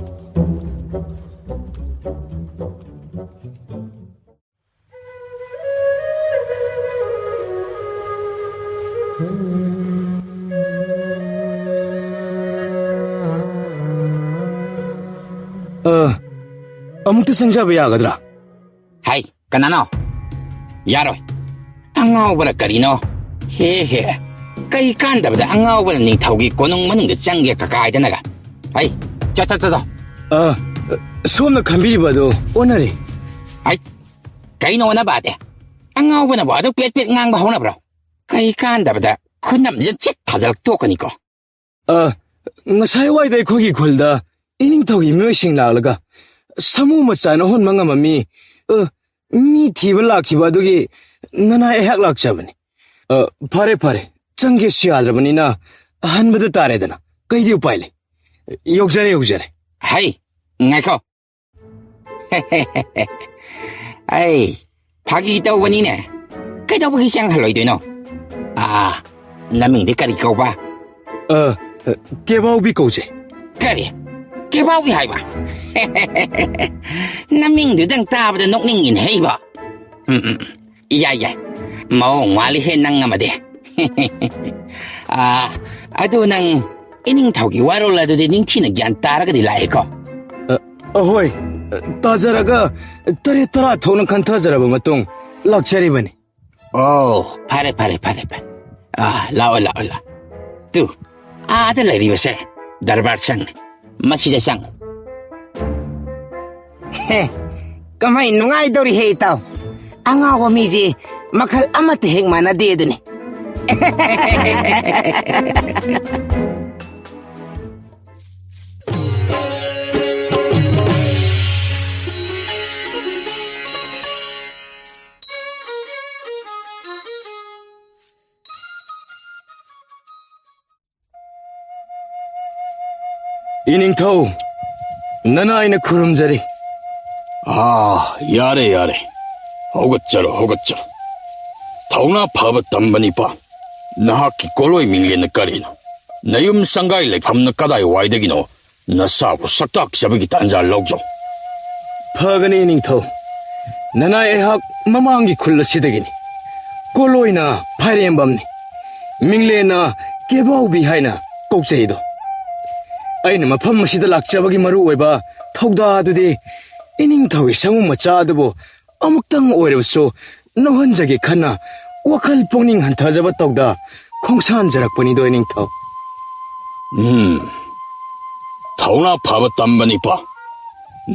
ꯑ, ꯑꯃꯨꯛꯇ ꯆꯪꯖꯕ ꯌꯥꯒꯗ꯭ꯔꯥ? ꯍꯥꯏ, ꯀꯅꯥꯅꯣ? ꯌꯥꯔꯣꯏ꯫ ꯑꯉꯥꯎꯕꯅ ꯀꯔꯤꯅꯣ? ꯍꯦ ꯍꯦ꯫ ꯀꯩ ꯀꯥꯟꯗꯕꯗ ꯑꯉꯥꯎꯕꯅ ꯅꯤꯡꯊꯧꯒꯤ ꯀꯣꯅꯨꯡ ꯃꯅꯨꯡꯗ ꯆꯪꯒꯦ ꯀꯀꯥꯏꯗꯅꯒ꯫ ꯍꯩ, ꯆꯠ, ꯆꯠ, ꯆꯠ, ꯆꯠ꯫ ꯑ, ꯁꯣꯝꯅ ꯈꯟꯕꯤꯔꯤꯕ ꯑꯗꯨ ꯑꯣꯟꯅꯔꯦ꯫ ꯍꯩ, ꯀꯩꯅꯣ ꯑꯣꯟꯅꯕ ꯑꯗꯦ? ꯑꯉꯥꯎꯕꯅꯕꯨ ꯑꯗꯨꯛ ꯄꯦꯠ ꯄꯦꯠ ꯉꯥꯡꯕ ꯍꯧꯅꯕ꯭ꯔꯣ? ꯀꯩ ꯀꯥꯟꯗꯕꯗ ꯈꯨꯅꯝꯁꯦ ꯆꯤꯠ ꯊꯥꯖꯜꯂꯛ ꯇꯣꯛꯀꯅꯤꯀꯣ꯫ ꯑ, ꯉꯁꯥꯏ ꯋꯥꯏꯗ ꯑꯩꯈꯣꯏꯒꯤ ꯈꯨꯜꯗ ꯏꯅꯤꯡꯊꯧꯒꯤ ꯃꯤꯑꯣꯏꯁꯤꯡ ꯂꯥꯛꯂꯒ ꯁꯥꯃꯨ ꯃꯆꯥ ꯅꯍꯨꯠ ꯃꯉꯝꯕ ꯃꯤ, ꯑ, ꯃꯤ ꯊꯤꯕ ꯂꯥꯛꯈꯤꯕ ꯑꯗꯨꯒꯤ ꯅꯅꯥꯏ ꯑꯩꯍꯥꯛ ꯂꯥꯛꯆꯕꯅꯤ꯫ ꯑ, ꯐꯔꯦ, ꯐꯔꯦ, ꯆꯪꯒꯦꯁꯨ ꯌꯥꯗ꯭ꯔꯕꯅꯤꯅ ꯍꯟꯕꯗ ꯇꯥꯔꯦꯗꯅ꯫ ꯀꯩꯗꯤ ꯎꯄꯥꯏ ꯂꯩ? ꯌꯧꯖꯔꯦ, ꯌꯧꯖꯔꯦ꯫ ꯍꯩ, ꯉꯥꯏꯈꯣ꯫ ꯑꯩ ꯐꯥꯒꯤ ꯇꯧꯕꯅꯤꯅꯦ꯫ ꯀꯩꯗꯧꯕꯒꯤ ꯆꯪꯍꯜꯂꯣꯏꯗꯣꯏꯅꯣ? ꯑꯥ, ꯅꯃꯤꯡꯗꯤ ꯀꯔꯤ ꯀꯧꯕ? ꯑ, ꯀꯦꯕꯥꯎꯕꯤ ꯀꯧꯖꯩ꯫ ꯀꯔꯤ? ꯀꯦꯕꯥꯎꯕꯤ ꯍꯥꯏꯕ? ꯅꯃꯤꯡꯗꯨꯗꯪ ꯇꯥꯕꯗ ꯅꯣꯛꯅꯤꯡꯉꯤꯅꯦ ꯍꯩꯕ꯫ ꯎꯝ, ꯎꯝ, ꯎꯝ꯫ ꯌꯥꯏ, ꯌꯥꯏ꯫ ꯃꯑꯣꯡ ꯃꯥꯜꯂꯤꯍꯦ ꯅꯪ ꯑꯃꯗꯤ꯫ ꯑꯥ, ꯑꯗꯨ ꯅꯪ ꯏꯅꯤꯡꯊꯧꯒꯤ ꯋꯥꯔꯣꯜ ꯑꯗꯨꯗꯤ ꯅꯤꯡꯊꯤꯅ ꯒ꯭ꯌꯥꯟ ꯇꯥꯔꯒꯗꯤ ꯂꯥꯛꯑꯦꯀꯣ? ꯑ, ꯑꯍꯣꯏ꯫ ꯇꯥꯖꯔꯒ ꯇꯔꯦꯠ ꯇꯔꯥ ꯊꯣꯛꯅ ꯈꯟꯊꯖꯔꯕ ꯃꯇꯨꯡ ꯂꯥꯛꯆꯔꯤꯕꯅꯤ꯫ ꯑꯣ, ꯐꯔꯦ, ꯐꯔꯦ, ꯐꯔꯦ, ꯐꯔꯦ꯫ ꯑꯥ, ꯂꯥꯛꯑꯣ, ꯂꯥꯛꯑꯣ, ꯂꯥꯛꯑꯣ꯫ ꯇꯨ, ꯑꯥꯗ ꯂꯩꯔꯤꯕꯁꯦ ꯗꯔꯕꯥꯔ ꯁꯪꯅꯤ꯫ ꯃꯁꯤꯗ ꯆꯪꯉꯨ꯫ ꯍꯦ, ꯀꯃꯥꯏ ꯅꯨꯡꯉꯥꯏꯗꯧꯔꯤꯍꯦ, ꯏꯇꯥꯎ? ꯑꯉꯥꯎꯕ ꯃꯤꯁꯤ ꯃꯈꯜ ꯑꯃꯠꯇ ꯍꯦꯛ ꯃꯥꯟꯅꯗꯦ ꯑꯗꯨꯅꯤ꯫ ꯏꯅꯤꯡꯊꯧ, ꯅꯅꯥꯏꯅ ꯈꯨꯔꯨꯝꯖꯔꯤ꯫ ꯑꯥ, ꯌꯥꯔꯦ, ꯌꯥꯔꯦ꯫ ꯍꯧꯒꯠꯆꯔꯣ, ꯍꯧꯒꯠꯆꯔꯣ꯫ ꯊꯧꯅꯥ ꯐꯕ ꯇꯝꯕ ꯅꯤꯄꯥ, ꯅꯍꯥꯛꯀꯤ ꯀꯣꯂꯣꯏ ꯃꯤꯡꯂꯦꯟꯅ ꯀꯔꯤꯅꯣ? ꯅꯌꯨꯝ ꯁꯪꯒꯥꯏ ꯂꯩꯐꯝꯅ ꯀꯗꯥꯏꯋꯥꯏꯗꯒꯤꯅꯣ? ꯅꯁꯥꯕꯨ ꯁꯛꯇꯥꯛꯆꯕꯒꯤ ꯇꯥꯟꯖꯥ ꯂꯧꯖꯧ꯫ ꯐꯒꯅꯤ, ꯏꯅꯤꯡꯊꯧ꯫ ꯅꯅꯥꯏ ꯑꯩꯍꯥꯛ ꯃꯃꯥꯡꯒꯤ ꯈꯨꯜ ꯑꯁꯤꯗꯒꯤꯅꯤ꯫ ꯀꯣꯂꯣꯏꯅ ꯐꯥꯏꯔꯦꯝꯕꯝꯅꯤ꯫ ꯃꯤꯡꯂꯦꯟꯅ ꯀꯦꯕꯥꯎꯕꯤ ꯍꯥꯏꯅ ꯀꯧꯖꯩꯗꯣ꯫ ꯑꯩꯅ ꯃꯐꯝ ꯑꯁꯤꯗ ꯂꯥꯛꯆꯕꯒꯤ ꯃꯔꯨꯑꯣꯏꯕ ꯊꯧꯗꯥ ꯑꯗꯨꯗꯤ ꯏꯅꯤꯡꯊꯧꯒꯤ ꯁꯥꯃꯨ ꯃꯆꯥ ꯑꯗꯨꯕꯨ ꯑꯃꯨꯛꯇꯪ ꯑꯣꯏꯔꯕꯁꯨ ꯅꯣꯛꯍꯟꯖꯒꯦ ꯈꯟꯅ ꯋꯥꯈꯜ ꯄꯨꯛꯅꯤꯡ ꯍꯟꯊꯖꯕ ꯇꯧꯗ ꯈꯣꯡꯁꯥꯟꯖꯔꯛꯄꯅꯤꯗꯣ, ꯏꯅꯤꯡꯊꯧ꯫ ꯎꯝ, ꯊꯧꯅꯥ ꯐꯕ ꯇꯝꯕꯅꯤꯄꯥ꯫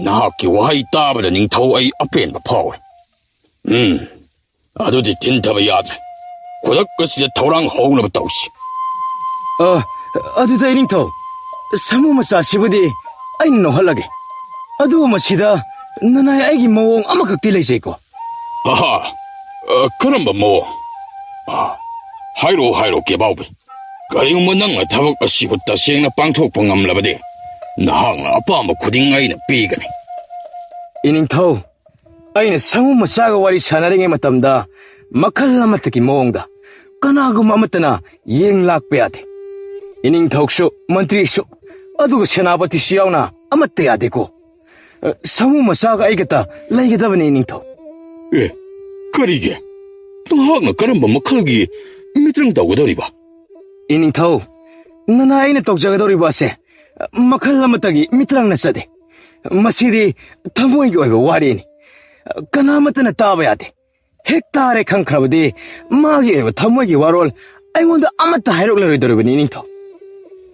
ꯅꯍꯥꯛꯀꯤ ꯋꯥꯍꯩ ꯇꯥꯕꯗ ꯅꯤꯡꯊꯧ ꯑꯩ ꯑꯄꯦꯟꯕ ꯐꯥꯎꯏ꯫ ꯎꯝ, ꯑꯗꯨꯗꯤ ꯊꯤꯟꯊꯕ ꯌꯥꯗ꯭ꯔꯦ꯫ ꯈꯨꯗꯛ ꯑꯁꯤꯗ ꯊꯧꯔꯥꯡ ꯍꯧꯅꯕ ꯇꯧꯁꯤ꯫ ꯑ, ꯑꯗꯨꯗ ꯏꯅꯤꯡꯊꯧ, ꯁꯥꯃꯨ ꯃꯆꯥꯁꯤꯕꯨꯗꯤ ꯑꯩꯅ ꯅꯣꯛꯍꯜꯂꯒꯦ꯫ ꯑꯗꯨꯕꯨ ꯃꯁꯤꯗ ꯅꯅꯥꯏ ꯑꯩꯒꯤ ꯃꯑꯣꯡ ꯑꯃꯈꯛꯇꯤ ꯂꯩꯖꯩꯀꯣ꯫ ꯑꯍꯥ, ꯑ, ꯀꯔꯝꯕ ꯃꯑꯣꯡ? ꯑ, ꯍꯥꯏꯔꯛꯑꯣ, ꯍꯥꯏꯔꯛꯑꯣ, ꯀꯦꯕꯥꯎꯕꯤ꯫ ꯀꯔꯤꯒꯨꯝꯕ ꯅꯪꯅ ꯊꯕꯛ ꯑꯁꯤꯕꯨ ꯇꯁꯦꯡꯅ ꯄꯥꯡꯊꯣꯛꯄ ꯉꯝꯂꯕꯗꯤ, ꯅꯍꯥꯛꯅ ꯑꯄꯥꯝꯕ ꯈꯨꯗꯤꯡ ꯑꯩꯅ ꯄꯤꯒꯅꯤ꯫ ꯏꯅꯤꯡꯊꯧ, ꯑꯩꯅ ꯁꯥꯃꯨ ꯃꯆꯥꯒ ꯋꯥꯔꯤ ꯁꯥꯟꯅꯔꯤꯉꯩ ꯃꯇꯝꯗ ꯃꯈꯜ ꯑꯃꯠꯇꯒꯤ ꯃꯑꯣꯡꯗ ꯀꯅꯥꯒꯨꯝꯕ ꯑꯃꯠꯇꯅ ꯌꯦꯡ ꯂꯥꯛꯄ ꯌꯥꯗꯦ꯫ ꯏꯅꯤꯡꯊꯧꯁꯨ, ꯃꯟꯇ꯭ꯔꯤꯁꯨ, ꯑꯗꯨꯒ ꯁꯦꯅꯥꯄꯇꯤꯁꯨ ꯌꯥꯎꯅ ꯑꯃꯠꯇ ꯌꯥꯗꯦꯀꯣ꯫ ꯑ, ꯁꯥꯃꯨ ꯃꯆꯥꯒ ꯑꯩꯒꯇ ꯂꯩꯒꯗꯕꯅꯤ, ꯏꯅꯤꯡꯊꯧ꯫ ꯑꯦ, ꯀꯔꯤꯒꯤ? ꯅꯍꯥꯛꯅ ꯀꯔꯝꯕ ꯃꯈꯜꯒꯤ ꯃꯤꯇ꯭ꯔꯪ ꯇꯧꯒꯗꯧꯔꯤꯕ? ꯏꯅꯤꯡꯊꯧ, ꯅꯅꯥꯏ ꯑꯩꯅ ꯇꯧꯖꯒꯗꯧꯔꯤꯕ ꯑꯁꯦ ꯃꯈꯜ ꯑꯃꯠꯇꯒꯤ ꯃꯤꯇ꯭ꯔꯪ ꯅꯠꯆꯗꯦ꯫ ꯃꯁꯤꯗꯤ ꯊꯃꯣꯏꯒꯤ ꯑꯣꯏꯕ ꯋꯥꯔꯤꯅꯤ꯫ ꯀꯅꯥꯃꯠꯇꯅ ꯇꯥꯕ ꯌꯥꯗꯦ꯫ ꯍꯦꯛ ꯇꯥꯔꯦ ꯈꯪꯈ꯭ꯔꯕꯗꯤ ꯃꯥꯒꯤ ꯑꯣꯏꯕ ꯊꯃꯣꯏꯒꯤ ꯋꯥꯔꯣꯜ ꯑꯩꯉꯣꯟꯗ ꯑꯃꯠꯇ ꯍꯥꯏꯔꯛꯂꯔꯣꯏꯗꯧꯔꯤꯕꯅꯤ, ꯏꯅꯤꯡꯊꯧ꯫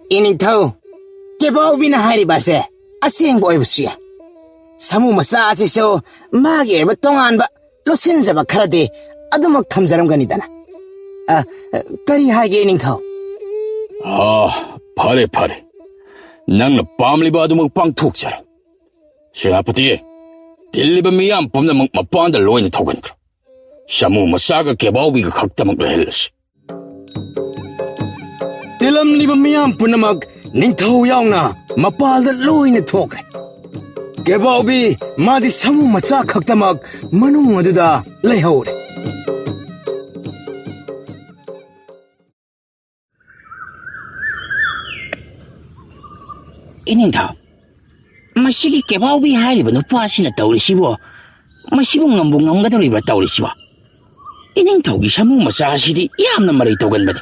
ꯏꯅꯤꯡꯊꯧ, ꯀꯦꯕꯥꯎꯕꯤꯅ ꯍꯥꯏꯔꯤꯕ ꯑꯁꯦ ꯑꯁꯦꯡꯕ ꯑꯣꯏꯕꯁꯨ ꯌꯥꯏ꯫ ꯁꯥꯃꯨ ꯃꯆꯥ ꯑꯁꯤꯁꯨ ꯃꯥꯒꯤ ꯑꯣꯏꯕ ꯇꯣꯉꯥꯟꯕ ꯂꯣꯠꯁꯤꯟꯖꯕ ꯈꯔꯗꯤ ꯑꯗꯨꯃꯛ ꯊꯝꯖꯔꯝꯒꯅꯤꯗꯅ꯫ ꯑ, ꯀꯔꯤ ꯍꯥꯏꯒꯦ, ꯏꯅꯤꯡꯊꯧ? ꯑꯥ, ꯐꯔꯦ, ꯐꯔꯦ꯫ ꯅꯪꯅ ꯄꯥꯝꯂꯤꯕ ꯑꯗꯨꯃꯛ ꯄꯥꯡꯊꯣꯛꯆꯔꯣ꯫ ꯁꯦꯅꯥꯄꯇꯤ, ꯇꯤꯜꯂꯤꯕ ꯃꯤꯌꯥꯝ ꯄꯨꯝꯅꯃꯛ ꯃꯄꯥꯟꯗ ꯂꯣꯏꯅ ꯊꯣꯛꯍꯟꯈ꯭ꯔꯣ꯫ ꯁꯥꯃꯨ ꯃꯆꯥꯒ ꯀꯦꯕꯥꯎꯕꯤꯒ ꯈꯛꯇꯃꯛ ꯂꯩꯍꯜꯂꯁꯤ꯫ ꯇꯤꯜꯂꯝꯂꯤꯕ ꯃꯤꯌꯥꯝ ꯄꯨꯝꯅꯃꯛ, ꯅꯤꯡꯊꯧ ꯌꯥꯎꯅ, ꯃꯄꯥꯜꯗ ꯂꯣꯏꯅ ꯊꯣꯛꯈ꯭ꯔꯦ꯫ ꯀꯦꯕꯥꯎꯕꯤ, ꯃꯥꯗꯤ ꯁꯥꯃꯨ ꯃꯆꯥ ꯈꯛꯇꯃꯛ ꯃꯅꯨꯡ ꯑꯗꯨꯗ ꯂꯩꯍꯧꯔꯦ꯫ ꯏꯅꯤꯡꯊꯧ, ꯃꯁꯤꯒꯤ ꯀꯦꯕꯥꯎꯕꯤ ꯍꯥꯏꯔꯤꯕ ꯅꯨꯄꯥꯁꯤꯅ ꯇꯧꯔꯤꯁꯤꯕꯣ, ꯃꯁꯤꯕꯨ ꯉꯝꯕꯨ ꯉꯝꯒꯗꯧꯔꯤꯕ꯭ꯔꯥ ꯇꯧꯔꯤꯁꯤꯕꯣ? ꯏꯅꯤꯡꯊꯧꯒꯤ ꯁꯥꯃꯨ ꯃꯆꯥ ꯑꯁꯤꯗꯤ ꯌꯥꯝꯅ ꯃꯔꯩ ꯇꯧꯒꯟꯕꯅꯤ,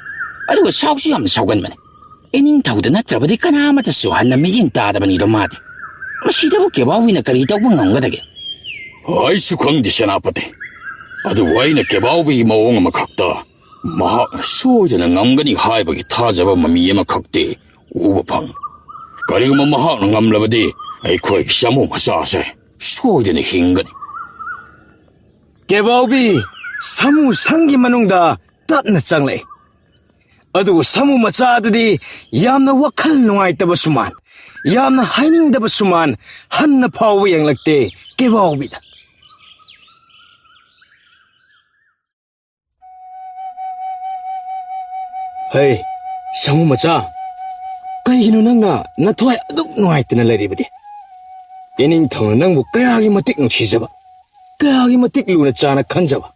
ꯑꯗꯨꯒ ꯁꯥꯎꯁꯨ ꯌꯥꯝꯅ ꯁꯥꯎꯒꯟꯕꯅꯤ꯫ ꯏꯅꯤꯡꯊꯧꯗ ꯅꯠꯇ꯭ꯔꯕꯗꯤ ꯀꯅꯥ ꯑꯃꯠꯇꯁꯨ ꯍꯟꯅ ꯃꯤꯠꯌꯦꯡ ꯇꯥꯗꯕꯅꯤꯗꯣ ꯃꯥꯗꯤ꯫ ꯃꯁꯤꯗꯕꯨ ꯀꯦꯕꯥꯎꯕꯤꯅ ꯀꯔꯤ ꯇꯧꯕ ꯉꯝꯒꯗꯒꯦ? ꯑꯩꯁꯨ ꯈꯪꯗꯦ, ꯁꯦꯅꯥꯄꯇꯤ꯫ ꯑꯗꯨꯕꯨ ꯑꯩꯅ ꯀꯦꯕꯥꯎꯕꯤꯒꯤ ꯃꯑꯣꯡ ꯑꯃꯈꯛꯇ ꯃꯍꯥꯛꯅ ꯁꯣꯏꯗꯅ ꯉꯝꯒꯅꯤ ꯍꯥꯏꯕꯒꯤ ꯊꯥꯖꯕ ꯃꯃꯤ ꯑꯃꯈꯛꯇꯤ ꯎꯕ ꯐꯪꯏ꯫ ꯀꯔꯤꯒꯨꯝꯕ ꯃꯍꯥꯛꯅ ꯉꯝꯂꯕꯗꯤ ꯑꯩꯈꯣꯏꯒꯤ ꯁꯥꯃꯨ ꯃꯆꯥꯁꯦ ꯁꯣꯏꯗꯅ ꯍꯤꯡꯒꯅꯤ꯫ ꯀꯦꯕꯥꯎꯕꯤ ꯁꯥꯃꯨ ꯁꯪꯒꯤ ꯃꯅꯨꯡꯗ ꯇꯞꯅ ꯆꯪꯂꯛꯏ꯫ ꯑꯗꯨꯕꯨ ꯁꯥꯃꯨ ꯃꯆꯥ ꯑꯗꯨꯗꯤ ꯌꯥꯝꯅ ꯋꯥꯈꯜ ꯅꯨꯡꯉꯥꯏꯇꯕ ꯁꯨꯃꯥꯟ, ꯌꯥꯝꯅ ꯍꯥꯏꯅꯤꯡꯗꯕ ꯁꯨꯃꯥꯟ ꯍꯟꯅ ꯐꯥꯎꯕ ꯌꯦꯡꯂꯛꯇꯦ ꯀꯦꯕꯥꯎꯕꯤꯗ꯫ ꯍꯩ, ꯁꯥꯃꯨ ꯃꯆꯥ, ꯀꯩꯒꯤꯅꯣ ꯅꯪꯅ ꯅꯊ꯭ꯋꯥꯏ ꯑꯗꯨꯛ ꯅꯨꯡꯉꯥꯏꯇꯅ ꯂꯩꯔꯤꯕꯗꯤ? ꯏꯅꯤꯡꯊꯧꯅ ꯅꯪꯕꯨ ꯀꯌꯥꯒꯤ ꯃꯇꯤꯛ ꯅꯨꯡꯁꯤꯖꯕ, ꯀꯌꯥꯒꯤ ꯃꯇꯤꯛ ꯂꯨꯅ ꯆꯥꯅ ꯈꯟꯖꯕ,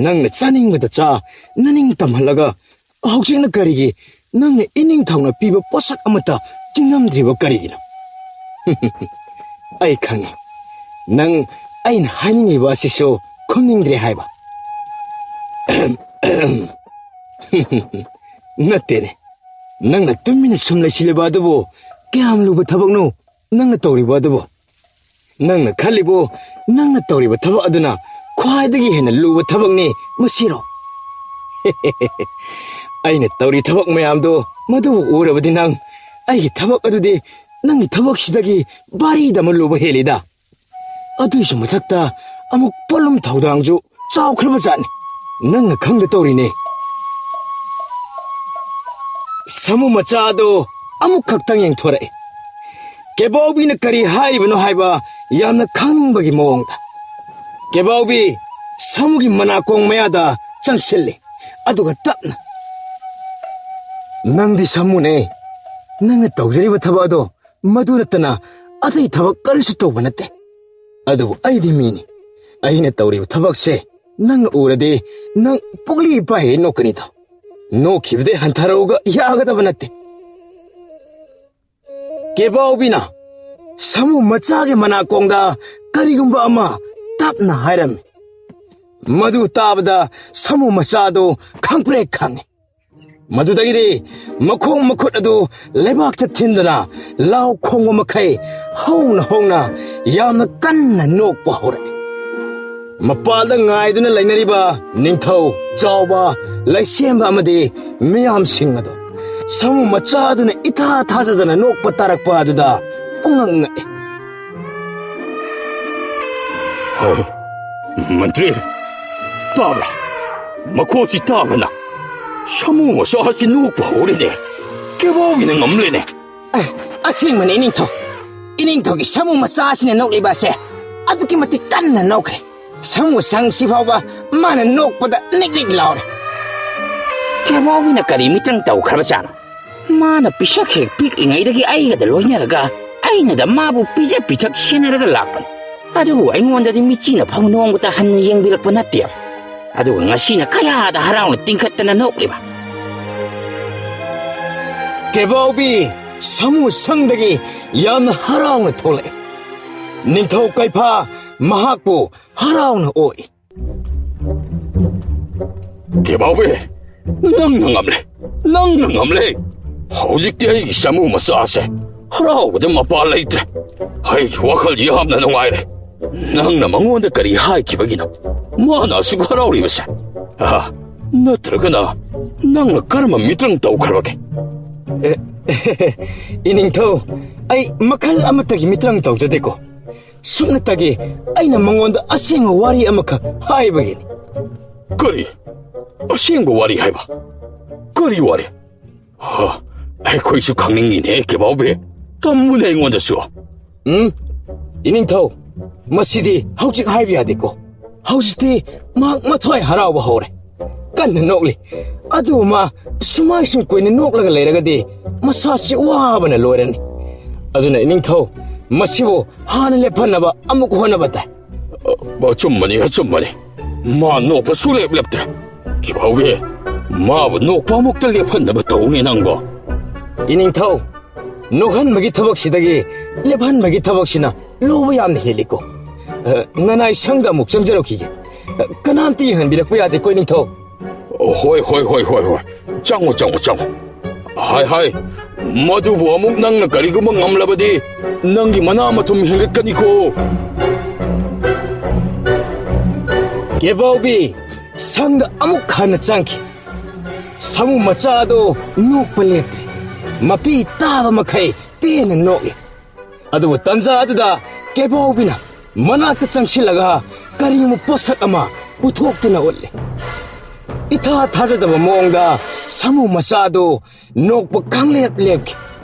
ꯅꯪꯅ ꯆꯥꯅꯤꯡꯕꯗ ꯆꯥ, ꯅꯅꯤꯡ ꯇꯝꯍꯜꯂꯒ ꯍꯧꯖꯤꯛꯅ ꯀꯔꯤꯒꯤ ꯅꯪꯅ ꯏꯅꯤꯡꯊꯧꯅ ꯄꯤꯕ ꯄꯣꯠꯁꯛ ꯑꯃꯠꯇ ꯆꯤꯡꯉꯝꯗ꯭ꯔꯤꯕ ꯀꯔꯤꯒꯤꯅꯣ? ꯑꯩ ꯈꯪꯉꯤ, ꯅꯪ ꯑꯩꯅ ꯍꯥꯏꯅꯤꯡꯉꯤꯕ ꯑꯁꯤꯁꯨ ꯈꯨꯝꯅꯤꯡꯗ꯭ꯔꯦ ꯍꯥꯏꯕ꯫ ꯅꯠꯇꯦꯅꯦ, ꯅꯪꯅ ꯇꯨꯃꯤꯟꯅ ꯁꯨꯝ ꯂꯩꯁꯤꯜꯂꯤꯕ ꯑꯗꯨꯕꯨ ꯀꯌꯥꯝ ꯂꯨꯕ ꯊꯕꯛꯅꯣ ꯅꯪꯅ ꯇꯧꯔꯤꯕ ꯑꯗꯨꯕꯨ? ꯅꯪꯅ ꯈꯜꯂꯤꯕꯨ ꯅꯪꯅ ꯇꯧꯔꯤꯕ ꯊꯕꯛ ꯑꯗꯨꯅ ꯈ꯭ꯋꯥꯏꯗꯒꯤ ꯍꯦꯟꯅ ꯂꯨꯕ ꯊꯕꯛꯅꯤ ꯃꯁꯤꯔꯣ? ꯑꯩꯅ ꯇꯧꯔꯤ ꯊꯕꯛ ꯃꯌꯥꯝꯗꯣ ꯃꯗꯨꯕꯨ ꯎꯔꯕꯗꯤ ꯅꯪ ꯑꯩꯒꯤ ꯊꯕꯛ ꯑꯗꯨꯗꯤ ꯅꯪꯒꯤ ꯊꯕꯛꯁꯤꯗꯒꯤ ꯚꯥꯔꯤꯗ ꯑꯃ ꯂꯨꯕ ꯍꯦꯜꯂꯤꯗ꯫ ꯑꯗꯨꯏꯁꯨ ꯃꯊꯛꯇ ꯑꯃꯨꯛ ꯄꯣꯠꯂꯨꯝ ꯊꯧꯗꯥꯡꯁꯨ ꯆꯥꯎꯈ꯭ꯔꯕ ꯖꯥꯠꯅꯤ꯫ ꯅꯪꯅ ꯈꯪꯗ ꯇꯧꯔꯤꯅꯦ꯫ ꯁꯥꯃꯨ ꯃꯆꯥ ꯑꯗꯣ ꯑꯃꯨꯛ ꯈꯛꯇꯪ ꯌꯦꯡꯊꯣꯔꯛꯑꯦ꯫ ꯀꯦꯕꯥꯎꯕꯤꯅ ꯀꯔꯤ ꯍꯥꯏꯔꯤꯕꯅꯣ ꯍꯥꯏꯕ ꯌꯥꯝꯅ ꯈꯪꯅꯤꯡꯕꯒꯤ ꯃꯑꯣꯡꯗ꯫ ꯀꯦꯕꯥꯎꯕꯤ ꯁꯥꯃꯨꯒꯤ ꯃꯅꯥꯀꯣꯡ ꯃꯌꯥꯗ ꯆꯪꯁꯤꯜꯂꯤ, ꯑꯗꯨꯒ ꯇꯞꯅ, "ꯅꯪꯗꯤ ꯁꯥꯃꯨꯅꯦ꯫ ꯅꯪꯅ ꯇꯧꯖꯔꯤꯕ ꯊꯕꯛ ꯑꯗꯣ ꯃꯗꯨ ꯅꯠꯇꯅ ꯑꯇꯩ ꯊꯕꯛ ꯀꯔꯤꯁꯨ ꯇꯧꯕ ꯅꯠꯇꯦ꯫ ꯑꯗꯨꯕꯨ ꯑꯩꯗꯤ ꯃꯤꯅꯤ꯫ ꯑꯩꯅ ꯇꯧꯔꯤꯕ ꯊꯕꯛꯁꯦ ꯅꯪꯅ ꯎꯔꯗꯤ ꯅꯪ ꯄꯨꯛꯂꯤ ꯄꯥꯏꯍꯦ ꯅꯣꯛꯀꯅꯤꯗꯣ꯫ ꯅꯣꯛꯈꯤꯕꯗꯩ ꯍꯟꯊꯔꯛꯎꯒ ꯌꯥꯒꯗꯕ ꯅꯠꯇꯦ꯫" ꯀꯦꯕꯥꯎꯕꯤꯅ ꯁꯥꯃꯨ ꯃꯆꯥꯒꯤ ꯃꯅꯥꯀꯣꯡꯗ ꯀꯔꯤꯒꯨꯝꯕ ꯑꯃ ꯇꯞꯅ ꯍꯥꯏꯔꯝꯃꯤ꯫ ꯃꯗꯨ ꯇꯥꯕꯗ ꯁꯥꯃꯨ ꯃꯆꯥꯗꯨ ꯈꯪꯄ꯭ꯔꯦꯛ ꯈꯪꯉꯤ꯫ ꯃꯗꯨꯗꯒꯤꯗꯤ ꯃꯈꯣꯡ ꯃꯈꯨꯠ ꯑꯗꯨ ꯂꯩꯕꯥꯛꯇ ꯊꯤꯟꯗꯨꯅ ꯂꯥꯎ ꯈꯣꯡꯕ ꯃꯈꯩ ꯍꯧꯅ ꯍꯧꯅ ꯌꯥꯝꯅ ꯀꯟꯅ ꯅꯣꯛꯄ ꯍꯧꯔꯛꯏ꯫ ꯃꯄꯥꯜꯗ ꯉꯥꯏꯗꯨꯅ ꯂꯩꯅꯔꯤꯕ ꯅꯤꯡꯊꯧ, ꯆꯥꯎꯕ, ꯂꯩꯁꯦꯝꯕ ꯑꯃꯗꯤ ꯃꯤꯌꯥꯝꯁꯤꯡ ꯑꯗꯨ ꯁꯥꯃꯨ ꯃꯆꯥꯗꯨꯅ ꯏꯊꯥ ꯊꯥꯖꯗꯅ ꯅꯣꯛꯄ ꯇꯥꯔꯛꯄ ꯑꯗꯨꯗ ꯄꯨꯡꯉꯛ ꯉꯛꯏ꯫ ꯍ, ꯃꯟꯇ꯭ꯔꯤ, ꯇꯥꯕ꯭ꯔꯥ? ꯃꯈꯣꯜꯁꯤ ꯇꯥꯕ꯭ꯔꯥ ꯅꯪ? ꯁꯥꯃꯨ ꯃꯆꯥ ꯑꯁꯤ ꯅꯣꯛꯄ ꯍꯧꯔꯦꯅꯦ꯫ ꯀꯦꯕꯥꯎꯕꯤꯅ ꯉꯝꯂꯦꯅꯦ꯫ ꯑꯦ, ꯑꯁꯦꯡꯕꯅꯦ, ꯏꯅꯤꯡꯊꯧ꯫ ꯏꯅꯤꯡꯊꯧꯒꯤ ꯁꯥꯃꯨ ꯃꯆꯥ ꯑꯁꯤꯅ ꯅꯣꯛꯂꯤꯕ ꯑꯁꯦ ꯑꯗꯨꯛꯀꯤ ꯃꯇꯤꯛ ꯀꯟꯅ ꯅꯣꯛꯈ꯭ꯔꯦ꯫ ꯁꯥꯃꯨ ꯁꯪꯁꯤ ꯐꯥꯎꯕ ꯃꯥꯅ ꯅꯣꯛꯄꯗ ꯅꯤꯛ ꯅꯤꯛ ꯂꯥꯎꯔꯦ꯫ ꯀꯦꯕꯥꯎꯕꯤꯅ ꯀꯔꯤ ꯃꯤꯇꯪ ꯇꯧꯈ꯭ꯔꯕꯖꯥꯠꯅꯣ? ꯃꯥꯅ ꯄꯤꯁꯛ ꯍꯦꯛ ꯄꯤꯛꯂꯤꯉꯩꯗꯒꯤ ꯑꯩꯒꯗ ꯂꯣꯏꯅꯔꯒ ꯑꯩꯅꯗ ꯃꯥꯕꯨ ꯄꯤꯖ ꯄꯤꯊꯛ ꯁꯦꯟꯅꯔꯒ ꯂꯥꯛꯄꯅꯤ꯫ ꯑꯗꯨꯕꯨ ꯑꯩꯉꯣꯟꯗꯗꯤ ꯃꯤꯠꯆꯤꯅ ꯐꯥꯎ ꯅꯣꯡꯃꯇ ꯍꯟꯅ ꯌꯦꯡꯕꯤꯔꯛꯄ ꯅꯠꯇꯦꯕ꯫ ꯑꯗꯨꯒ ꯉꯁꯤꯅ ꯀꯌꯥꯗ ꯍꯔꯥꯎꯅ ꯇꯤꯡꯈꯠꯇꯅ ꯅꯣꯛꯂꯤꯕ꯫ ꯀꯦꯕꯥꯎꯕꯤ ꯁꯥꯃꯨ ꯁꯪꯗꯒꯤ ꯌꯥꯝꯅ ꯍꯔꯥꯎꯅ ꯊꯣꯛꯂꯛꯏ꯫ ꯅꯤꯡꯊꯧ ꯀꯩꯐꯥ ꯃꯍꯥꯛꯄꯨ ꯍꯔꯥꯎꯅ ꯑꯣꯛꯏ꯫ ꯀꯦꯕꯥꯎꯕꯤ, ꯅꯪꯅ ꯉꯝꯂꯦ, ꯅꯪꯅ ꯉꯝꯂꯦ꯫ ꯍꯧꯖꯤꯛꯇꯤ ꯑꯩꯒꯤ ꯁꯥꯃꯨ ꯃꯆꯥꯁꯦ ꯍꯔꯥꯎꯕꯗ ꯃꯄꯥ ꯂꯩꯇ꯭ꯔꯦ꯫ ꯑꯩꯒꯤ ꯋꯥꯈꯜ ꯌꯥꯝꯅ ꯅꯨꯡꯉꯥꯏꯔꯦ꯫ ꯅꯪꯅ ꯃꯉꯣꯟꯗ ꯀꯔꯤ ꯍꯥꯏꯈꯤꯕꯒꯤꯅꯣ ꯃꯥꯅ ꯑꯁꯨꯛ ꯍꯔꯥꯎꯔꯤꯕꯁꯦ? ꯑꯥ, ꯅꯠꯇ꯭ꯔꯒꯅ ꯅꯪꯅ ꯀꯔꯝꯕ ꯃꯤꯇ꯭ꯔꯪ ꯇꯧꯈ꯭ꯔꯕꯒꯦ? ꯑꯦ, ꯏꯅꯤꯡꯊꯧ, ꯑꯩ ꯃꯈꯜ ꯑꯃꯠꯇꯒꯤ ꯃꯤꯇ꯭ꯔꯪ ꯇꯧꯖꯗꯦꯀꯣ꯫ ꯁꯨꯞꯅꯇꯒꯤ ꯑꯩꯅ ꯃꯉꯣꯟꯗ ꯑꯁꯦꯡꯕ ꯋꯥꯔꯤ ꯑꯃꯈꯛ ꯍꯥꯏꯕꯒꯤꯅꯤ꯫ ꯀꯔꯤ? ꯑꯁꯦꯡꯕ ꯋꯥꯔꯤ ꯍꯥꯏꯕ? ꯀꯔꯤ ꯋꯥꯔꯤ? ꯍ, ꯑꯩꯈꯣꯏꯁꯨ ꯈꯪꯅꯤꯡꯉꯤꯅꯦ, ꯀꯦꯕꯥꯎꯕꯤ꯫ ꯇꯝꯃꯨꯅꯦ ꯑꯩꯉꯣꯟꯗꯁꯨ꯫ ꯎꯝ, ꯏꯅꯤꯡꯊꯧ, ꯃꯁꯤꯗꯤ ꯍꯧꯖꯤꯛ ꯍꯥꯏꯕ ꯌꯥꯗꯦꯀꯣ꯫ ꯍꯧꯖꯤꯛꯇꯤ ꯃꯍꯥꯛ ꯃꯊ꯭ꯋꯥꯏ ꯍꯔꯥꯎꯕ ꯍꯧꯔꯦ꯫ ꯀꯟꯅ ꯅꯣꯛꯂꯤ꯫ ꯑꯗꯨꯕꯨ ꯃꯥ ꯁꯨꯃꯥꯏ ꯁꯨꯝ ꯀꯨꯏꯅ ꯅꯣꯛꯂꯒ ꯂꯩꯔꯒꯗꯤ ꯃꯁꯥꯁꯤ ꯋꯥꯕꯅ ꯂꯣꯏꯔꯅꯤ꯫ ꯑꯗꯨꯅ ꯏꯅꯤꯡꯊꯧ, ꯃꯁꯤꯕꯨ ꯍꯥꯟꯅ ꯂꯦꯞꯍꯟꯅꯕ ꯑꯃꯨꯛ ꯍꯣꯠꯅꯕ ꯇꯥꯏ꯫ ꯑ, ꯑꯆꯨꯝꯕꯅꯤ, ꯑꯆꯨꯝꯕꯅꯤ꯫ ꯃꯥ ꯅꯣꯛꯄ ꯁꯨꯡꯂꯦꯞ ꯂꯦꯞꯇ꯭ꯔꯦ꯫ ꯀꯦꯕꯥꯎꯕꯤ, ꯃꯥꯕꯨ ꯅꯣꯛꯄ ꯑꯃꯨꯛꯇ ꯂꯦꯞꯍꯟꯅꯕ ꯇꯧꯅꯦ ꯅꯪꯕꯣ꯫ ꯏꯅꯤꯡꯊꯧ, ꯅꯣꯛꯍꯟꯕꯒꯤ ꯊꯕꯛꯁꯤꯗꯒꯤ ꯂꯦꯞꯍꯟꯕꯒꯤ ꯊꯕꯛꯁꯤꯅ ꯂꯨꯕ ꯌꯥꯝꯅ ꯍꯦꯜꯂꯤꯀꯣ꯫ ꯑ, ꯅꯅꯥꯏ ꯁꯪꯗ ꯑꯃꯨꯛ ꯆꯪꯖꯔꯛꯈꯤꯒꯦ꯫ ꯑ, ꯀꯅꯥꯝꯇ ꯌꯦꯡꯍꯟꯕꯤꯔꯛꯄ ꯌꯥꯗꯦꯀꯣ, ꯏꯅꯤꯡꯊꯧ꯫ ꯍꯣꯏ, ꯍꯣꯏ, ꯍꯣꯏ, ꯍꯣꯏ, ꯍꯣꯏ꯫ ꯆꯪꯉꯣ, ꯆꯪꯉꯣ, ꯆꯪꯉꯣ꯫ ꯍꯥꯏ, ꯍꯥꯏ꯫ ꯃꯗꯨꯕꯨ ꯑꯃꯨꯛ ꯅꯪꯅ ꯀꯔꯤꯒꯨꯝꯕ ꯉꯝꯂꯕꯗꯤ, ꯅꯪꯒꯤ ꯃꯅꯥ ꯃꯊꯨꯝ ꯍꯦꯟꯒꯠꯀꯅꯤꯀꯣ꯫ ꯀꯦꯕꯥꯎꯕꯤ ꯁꯪꯗ ꯑꯃꯨꯛ ꯍꯟꯅ ꯆꯪꯈꯤ꯫ ꯁꯥꯃꯨ ꯃꯆꯥ ꯑꯗꯨ ꯅꯣꯛꯄ ꯂꯦꯞꯇ꯭ꯔꯤ꯫ ꯃꯄꯤ ꯇꯥꯕ ꯃꯈꯩ ꯄꯦꯟꯅ ꯅꯣꯛꯂꯤ꯫ ꯑꯗꯨꯕꯨ ꯇꯟꯖꯥ ꯑꯗꯨꯗ ꯀꯦꯕꯥꯎꯕꯤꯅ ꯃꯅꯥꯛꯇ ꯆꯪꯁꯤꯜꯂꯒ ꯀꯔꯤꯒꯨꯝꯕ ꯄꯣꯠꯁꯛ ꯑꯃ ꯄꯨꯊꯣꯛꯇꯨꯅ ꯎꯠꯂꯤ꯫ ꯏꯊꯥ ꯊꯥꯖꯗꯕ ꯃꯑꯣꯡꯗ ꯁꯥꯃꯨ ꯃꯆꯥ ꯑꯗꯨ ꯅꯣꯛꯄ ꯈꯪꯂꯦꯞ ꯂꯦꯞꯈꯤ꯫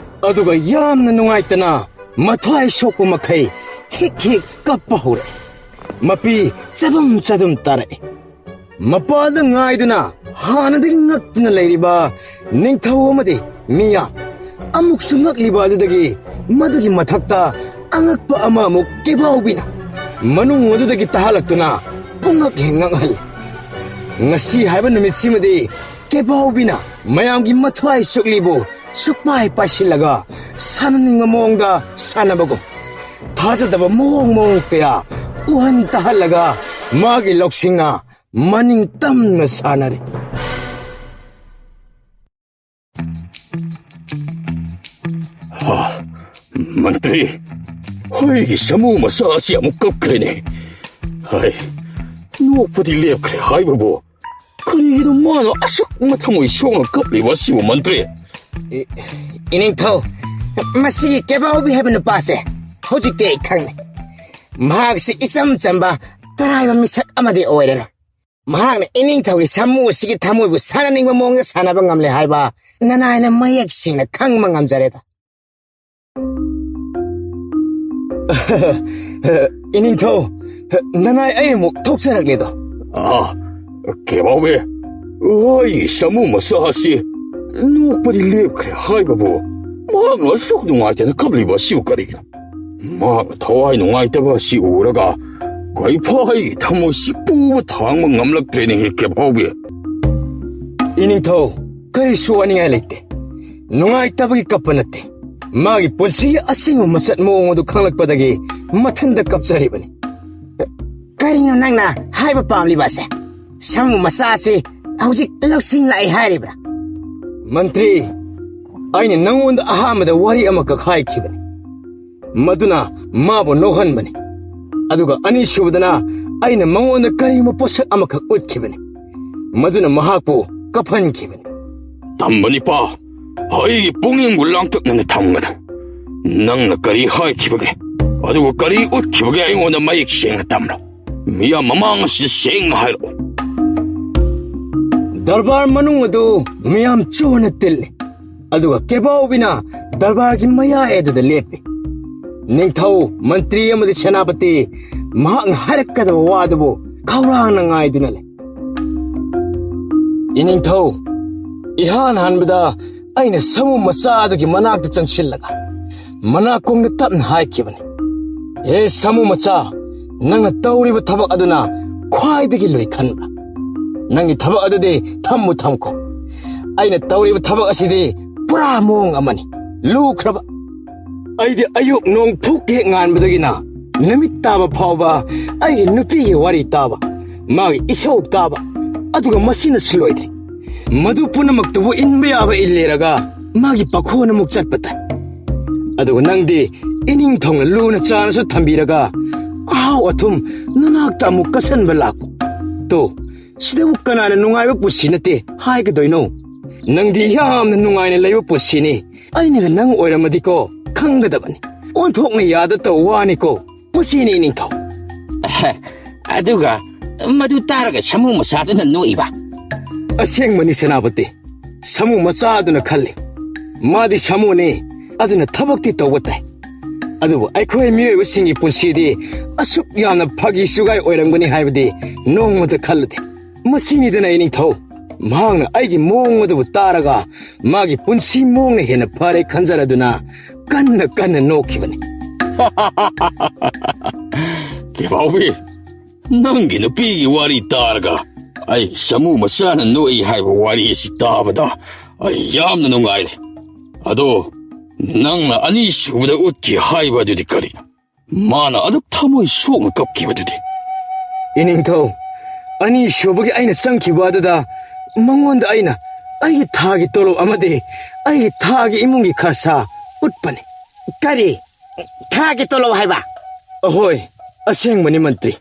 ꯑꯗꯨꯒ ꯌꯥꯝꯅ ꯅꯨꯡꯉꯥꯏꯇꯅ ꯃꯊ꯭ꯋꯥꯏ ꯁꯣꯛꯄ ꯃꯈꯩ ꯍꯤꯛ ꯍꯤꯛ ꯀꯞꯄ ꯍꯧꯔꯛꯏ꯫ ꯃꯄꯤ ꯆꯗꯨꯝ ꯆꯗꯨꯝ ꯇꯥꯔꯛꯏ꯫ ꯃꯄꯥꯗ ꯉꯥꯏꯗꯨꯅ ꯍꯥꯟꯅꯗꯒꯤ ꯉꯛꯇꯨꯅ ꯂꯩꯔꯤꯕ ꯅꯤꯡꯊꯧ ꯑꯃꯗꯤ ꯃꯤꯌꯥꯝ ꯑꯃꯨꯛꯁꯨ ꯉꯛꯂꯤꯕ ꯑꯗꯨꯗꯒꯤ ꯃꯗꯨꯒꯤ ꯃꯊꯛꯇ ꯑꯉꯛꯄ ꯑꯃ ꯑꯃꯨꯛ ꯀꯦꯕꯥꯎꯕꯤꯅ ꯃꯅꯨꯡ ꯑꯗꯨꯗꯒꯤ ꯇꯥꯍꯜꯂꯛꯇꯨꯅ ꯄꯨꯡꯉꯛ ꯍꯦꯛ ꯉꯛꯍꯜꯂꯤ꯫ ꯉꯁꯤ ꯍꯥꯏꯕ ꯅꯨꯃꯤꯠꯁꯤꯃꯗꯤ ꯀꯦꯕꯥꯎꯕꯤꯅ ꯃꯌꯥꯝꯒꯤ ꯃꯊ꯭ꯋꯥꯏ ꯁꯨꯛꯂꯤꯕꯨ ꯁꯨꯛꯄꯥꯏ ꯄꯥꯏꯁꯤꯜꯂꯒ ꯁꯥꯟꯅꯅꯤꯡꯕ ꯃꯑꯣꯡꯗ ꯁꯥꯟꯅꯕꯒꯨꯝ, ꯊꯥꯖꯗꯕ ꯃꯑꯣꯡ ꯃꯑꯣꯡ ꯀꯌꯥ ꯎꯍꯟ ꯇꯥꯍꯜꯂꯒ ꯃꯥꯒꯤ ꯂꯧꯁꯤꯡꯅ ꯃꯅꯤꯡ ꯇꯝꯅ ꯁꯥꯟꯅꯔꯤ꯫ ꯍꯥ, ꯃꯟꯇ꯭ꯔꯤ, ꯑꯩꯒꯤ ꯁꯥꯃꯨ ꯃꯆꯥ ꯑꯁꯤ ꯑꯃꯨꯛ ꯀꯞꯈ꯭ꯔꯦꯅꯦ꯫ ꯍꯥꯏ, ꯅꯣꯛꯄꯗꯤ ꯂꯦꯞꯈ꯭ꯔꯦ ꯍꯥꯏꯕꯕꯨ, ꯀꯔꯤꯒꯤꯅꯣ ꯃꯥꯅ ꯑꯁꯨꯛ ꯃꯊꯃꯣꯏ ꯁꯣꯛꯅ ꯀꯞꯂꯤꯕ ꯑꯁꯤꯕꯨ, ꯃꯟꯇ꯭ꯔꯤ? ꯏ-, ꯏꯅꯤꯡꯊꯧ, ꯃꯁꯤꯒꯤ ꯀꯦꯕꯥꯎꯕꯤ ꯍꯥꯏꯕ ꯅꯨꯄꯥꯁꯦ ꯍꯧꯖꯤꯛꯇꯤ ꯑꯩ ꯈꯪꯉꯦ꯫ ꯃꯍꯥꯛꯁꯤ ꯏꯆꯝ ꯆꯝꯕ ꯇꯔꯥꯏꯕ ꯃꯤꯁꯛ ꯑꯃꯗꯤ ꯑꯣꯏꯔꯔꯣꯏ꯫ ꯃꯍꯥꯛꯅ ꯏꯅꯤꯡꯊꯧꯒꯤ ꯁꯥꯃꯨ ꯑꯁꯤꯒꯤ ꯊꯃꯣꯏꯕꯨ ꯁꯥꯟꯅꯅꯤꯡꯕ ꯃꯑꯣꯡꯗ ꯁꯥꯟꯅꯕ ꯉꯝꯂꯦ ꯍꯥꯏꯕ ꯅꯅꯥꯏꯅ ꯃꯌꯦꯛ ꯁꯦꯡꯅ ꯈꯪꯕ ꯉꯝꯖꯔꯦꯗ꯫ ꯏꯅꯤꯡꯊꯧ, ꯅꯅꯥꯏ ꯑꯩ ꯑꯃꯨꯛ ꯊꯣꯛꯆꯔꯛꯂꯦꯗꯣ꯫ ꯑꯥ, ꯀꯦꯕꯥꯎꯕꯤ, ꯍꯣꯏ, ꯁꯥꯃꯨ ꯃꯆꯥ ꯑꯁꯤ ꯅꯣꯛꯄꯗꯤ ꯂꯦꯞꯈ꯭ꯔꯦ ꯍꯥꯏꯕꯕꯨ, ꯃꯍꯥꯛꯅ ꯑꯁꯨꯛ ꯅꯨꯡꯉꯥꯏꯇꯅ ꯀꯞꯂꯤꯕ ꯑꯁꯤꯕꯨ ꯀꯔꯤꯒꯤꯅꯣ? ꯃꯍꯥꯛꯅ ꯊꯋꯥꯏ ꯅꯨꯡꯉꯥꯏꯇꯕ ꯑꯁꯤ ꯎꯔꯒ ꯀꯩꯐꯥ ꯑꯩꯒꯤ ꯊꯃꯣꯏꯁꯤ ꯄꯨꯕ ꯊꯥꯡꯕ ꯉꯝꯂꯛꯇ꯭ꯔꯦꯅꯦꯍꯦ, ꯀꯦꯕꯥꯎꯕꯤ꯫ ꯏꯅꯤꯡꯊꯧ, ꯀꯔꯤꯁꯨ ꯋꯥꯅꯤꯡꯉꯥꯏ ꯂꯩꯇꯦ꯫ ꯅꯨꯡꯉꯥꯏꯇꯕꯒꯤ ꯀꯞꯄ ꯅꯠꯇꯦ꯫ ꯃꯥꯒꯤ ꯄꯨꯟꯁꯤꯒꯤ ꯑꯁꯦꯡꯕ ꯃꯆꯠ ꯃꯑꯣꯡ ꯑꯗꯨ ꯈꯪꯂꯛꯄꯗꯒꯤ ꯃꯊꯟꯇ ꯀꯞꯆꯔꯤꯕꯅꯤ꯫ ꯀꯔꯤꯅꯣ ꯅꯪꯅ ꯍꯥꯏꯕ ꯄꯥꯝꯂꯤꯕ ꯑꯁꯦ? ꯁꯥꯃꯨ ꯃꯆꯥ ꯑꯁꯤ ꯍꯧꯖꯤꯛ ꯂꯧꯁꯤꯡ ꯂꯥꯛꯏ ꯍꯥꯏꯔꯤꯕ꯭ꯔꯥ? ꯃꯟꯇ꯭ꯔꯤ, ꯑꯩꯅ ꯅꯉꯣꯟꯗ ꯑꯍꯥꯟꯕꯗ ꯋꯥꯔꯤ ꯑꯃꯈꯛ ꯍꯥꯏꯈꯤꯕꯅꯤ꯫ ꯃꯗꯨꯅ ꯃꯥꯕꯨ ꯅꯣꯛꯍꯟꯕꯅꯤ꯫ ꯑꯗꯨꯒ ꯑꯅꯤꯁꯨꯕꯗꯅ ꯑꯩꯅ ꯃꯉꯣꯟꯗ ꯀꯔꯤꯒꯨꯝꯕ ꯄꯣꯠꯁꯛ ꯑꯃꯈꯛ ꯎꯠꯈꯤꯕꯅꯤ꯫ ꯃꯗꯨꯅ ꯃꯍꯥꯛꯄꯨ ꯀꯞꯍꯟꯈꯤꯕꯅꯤ꯫ ꯇꯝꯕꯅꯤꯄꯥ, ꯑꯩꯒꯤ ꯄꯨꯛꯅꯤꯡꯕꯨ ꯂꯥꯡꯇꯛꯅꯅ ꯊꯝꯒꯅꯨ꯫ ꯅꯪꯅ ꯀꯔꯤ ꯍꯥꯏꯈꯤꯕꯒꯦ? ꯑꯗꯨꯒ ꯀꯔꯤ ꯎꯠꯈꯤꯕꯒꯦ ꯑꯩꯉꯣꯟꯗ ꯃꯌꯦꯛ ꯁꯦꯡꯅ ꯇꯝꯂꯣ꯫ ꯃꯤꯌꯥꯝ ꯃꯃꯥꯡ ꯑꯁꯤꯗ ꯁꯦꯡꯅ ꯍꯥꯏꯔꯛꯎ꯫ ꯗꯔꯕꯥꯔ ꯃꯅꯨꯡ ꯑꯗꯨ ꯃꯤꯌꯥꯝ ꯆꯣꯟꯅ ꯇꯤꯜꯂꯤ꯫ ꯑꯗꯨꯒ ꯀꯦꯕꯥꯎꯕꯤꯅ ꯗꯔꯕꯥꯔꯒꯤ ꯃꯌꯥꯏ ꯑꯗꯨꯗ ꯂꯦꯞꯄꯤ꯫ ꯅꯤꯡꯊꯧ, ꯃꯟꯇ꯭ꯔꯤ ꯑꯃꯗꯤ ꯁꯦꯅꯥꯄꯇꯤ ꯃꯍꯥꯛꯅ ꯍꯥꯏꯔꯛꯀꯗꯕ ꯋꯥ ꯑꯗꯨꯕꯨ ꯈꯧꯔꯥꯡꯅ ꯉꯥꯏꯗꯨꯅ ꯂꯩ꯫ ꯏꯅꯤꯡꯊꯧ, ꯏꯍꯥꯟ ꯍꯥꯟꯕꯗ ꯑꯩꯅ ꯁꯥꯃꯨ ꯃꯆꯥ ꯑꯗꯨꯒꯤ ꯃꯅꯥꯛꯇ ꯆꯪꯁꯤꯜꯂꯒ ꯃꯅꯥꯀꯣꯡꯗ ꯇꯞꯅ ꯍꯥꯏꯈꯤꯕꯅꯤ, "ꯍꯦ ꯁꯥꯃꯨ ꯃꯆꯥ, ꯅꯪꯅ ꯇꯧꯔꯤꯕ ꯊꯕꯛ ꯑꯗꯨꯅ ꯈ꯭ꯋꯥꯏꯗꯒꯤ ꯂꯨꯏ ꯈꯟꯕ꯭ꯔꯥ? ꯅꯪꯒꯤ ꯊꯕꯛ ꯑꯗꯨꯗꯤ ꯊꯝꯃꯨ ꯊꯝꯈꯣ꯫ ꯑꯩꯅ ꯇꯧꯔꯤꯕ ꯊꯕꯛ ꯑꯁꯤꯗꯤ ꯄꯨꯔꯥ ꯃꯑꯣꯡ ꯑꯃꯅꯤ꯫ ꯂꯨꯈ꯭ꯔꯕ꯫ ꯑꯩꯗꯤ ꯑꯌꯨꯛ ꯅꯣꯡ ꯐꯨꯛ ꯍꯦꯛ ꯉꯥꯟꯕꯗꯒꯤꯅ ꯅꯨꯃꯤꯠ ꯇꯥꯕ ꯐꯥꯎꯕ ꯑꯩꯒꯤ ꯅꯨꯄꯤꯒꯤ ꯋꯥꯔꯤ ꯇꯥꯕ, ꯃꯥꯒꯤ ꯏꯁꯧ ꯇꯥꯕ, ꯑꯗꯨꯒ ꯃꯁꯤꯅꯁꯨ ꯂꯣꯏꯗ꯭ꯔꯤ꯫ ꯃꯗꯨ ꯄꯨꯝꯅꯃꯛꯇꯨꯕꯨ ꯏꯟꯕ ꯌꯥꯕ ꯏꯜꯂꯦꯔꯒ ꯃꯥꯒꯤ ꯄꯥꯈꯣꯟ ꯑꯃꯨꯛ ꯆꯠꯄ ꯇꯥꯏ꯫ ꯑꯗꯨꯒ ꯅꯪꯗꯤ ꯏꯅꯤꯡꯊꯧꯅ ꯂꯨꯅ ꯆꯥꯅꯁꯨ ꯊꯝꯕꯤꯔꯒ ꯑꯍꯥꯎ ꯑꯊꯨꯝ ꯅꯅꯥꯛꯇ ꯑꯃꯨꯛ ꯀꯠꯁꯟꯕ ꯂꯥꯛꯄ꯫ ꯇꯣ, ꯁꯤꯗꯕꯨ ꯀꯅꯥꯅ ꯅꯨꯡꯉꯥꯏꯕ ꯄꯨꯟꯁꯤ ꯅꯠꯇꯦ ꯍꯥꯏꯒꯗꯣꯏꯅꯣ? ꯅꯪꯗꯤ ꯌꯥꯝꯅ ꯅꯨꯡꯉꯥꯏꯅ ꯂꯩꯕ ꯄꯨꯟꯁꯤꯅꯤ꯫ ꯑꯩꯅꯒ ꯅꯪ ꯑꯣꯏꯔꯝꯃꯗꯤꯀꯣ, ꯈꯪꯒꯗꯕꯅꯤ꯫ ꯑꯣꯟꯊꯣꯛꯅ ꯌꯥꯗ ꯇꯧ ꯋꯥꯅꯤꯀꯣ꯫ ꯃꯁꯤꯅꯤ ꯏꯅꯤꯡꯊꯧ꯫ ꯑꯗꯨꯒ ꯃꯗꯨ ꯇꯥꯔꯒ ꯁꯥꯃꯨ ꯃꯆꯥꯗꯨꯅ ꯅꯣꯛꯏꯕ꯫ ꯑꯁꯦꯡꯕꯅꯤ ꯁꯦꯅꯥꯄꯇꯤ, ꯁꯥꯃꯨ ꯃꯆꯥꯗꯨꯅ ꯈꯜꯂꯤ꯫ ꯃꯥꯗꯤ ꯁꯥꯃꯨꯅꯤ, ꯑꯗꯨꯅ ꯊꯕꯛꯇꯤ ꯇꯧꯕ ꯇꯥꯏ꯫ ꯑꯗꯨꯕꯨ ꯑꯩꯈꯣꯏ ꯃꯤꯑꯣꯏꯕꯁꯤꯡꯒꯤ ꯄꯨꯟꯁꯤꯗꯤ ꯑꯁꯨꯛ ꯌꯥꯝꯅ ꯐꯥꯒꯤ ꯆꯨꯒꯥꯏ ꯑꯣꯏꯔꯝꯒꯅꯤ ꯍꯥꯏꯕꯗꯤ ꯅꯣꯡꯃꯇ ꯈꯜꯂꯨꯗꯦ꯫ ꯃꯁꯤꯅꯤꯗꯅ ꯏꯅꯤꯡꯊꯧ, ꯃꯍꯥꯛꯅ ꯑꯩꯒꯤ ꯃꯑꯣꯡ ꯑꯗꯨꯕꯨ ꯇꯥꯔꯒ ꯃꯥꯒꯤ ꯄꯨꯟꯁꯤ ꯃꯑꯣꯡꯅ ꯍꯦꯟꯅ ꯐꯔꯦ ꯈꯟꯖꯔꯗꯨꯅ ꯀꯟꯅ ꯀꯟꯅ ꯅꯣꯛꯈꯤꯕꯅꯤ꯫ ꯀꯦꯕꯥꯎꯕꯤ, ꯅꯪꯒꯤ ꯅꯨꯄꯤꯒꯤ ꯋꯥꯔꯤ ꯇꯥꯔꯒ ꯑꯩ ꯁꯥꯃꯨ ꯃꯆꯥꯅ ꯅꯣꯛꯏ ꯍꯥꯏꯕ ꯋꯥꯔꯤ ꯑꯁꯤ ꯇꯥꯕꯗ ꯑꯩ ꯌꯥꯝꯅ ꯅꯨꯡꯉꯥꯏꯔꯦ꯫ ꯑꯗꯣ ꯅꯪꯅ ꯑꯅꯤꯁꯨꯕꯗ ꯎꯠꯈꯤ ꯍꯥꯏꯕ ꯑꯗꯨꯗꯤ ꯀꯔꯤꯅꯣ? ꯃꯥꯅ ꯑꯗꯨꯛ ꯊꯃꯣꯏ ꯁꯣꯛꯅ ꯀꯞꯈꯤꯕꯗꯨꯗꯤ? ꯏꯅꯤꯡꯊꯧ, ꯑꯅꯤꯁꯨꯕꯒꯤ ꯑꯩꯅ ꯆꯪꯈꯤꯕ ꯑꯗꯨꯗ ꯃꯉꯣꯟꯗ ꯑꯩꯅ ꯑꯩꯒꯤ ꯊꯥꯒꯤ ꯇꯣꯂꯣꯞ ꯑꯃꯗꯤ ꯑꯩꯒꯤ ꯊꯥꯒꯤ ꯏꯃꯨꯡꯒꯤ ꯈꯔꯁꯥ ꯎꯠꯄꯅꯤ꯫ ꯀꯔꯤ? ꯊꯥꯒꯤ ꯇꯣꯂꯣꯞ ꯍꯥꯏꯕ? ꯑꯍꯣꯏ, ꯑꯁꯦꯡꯕꯅꯤ ꯃꯟꯇ꯭ꯔꯤ꯫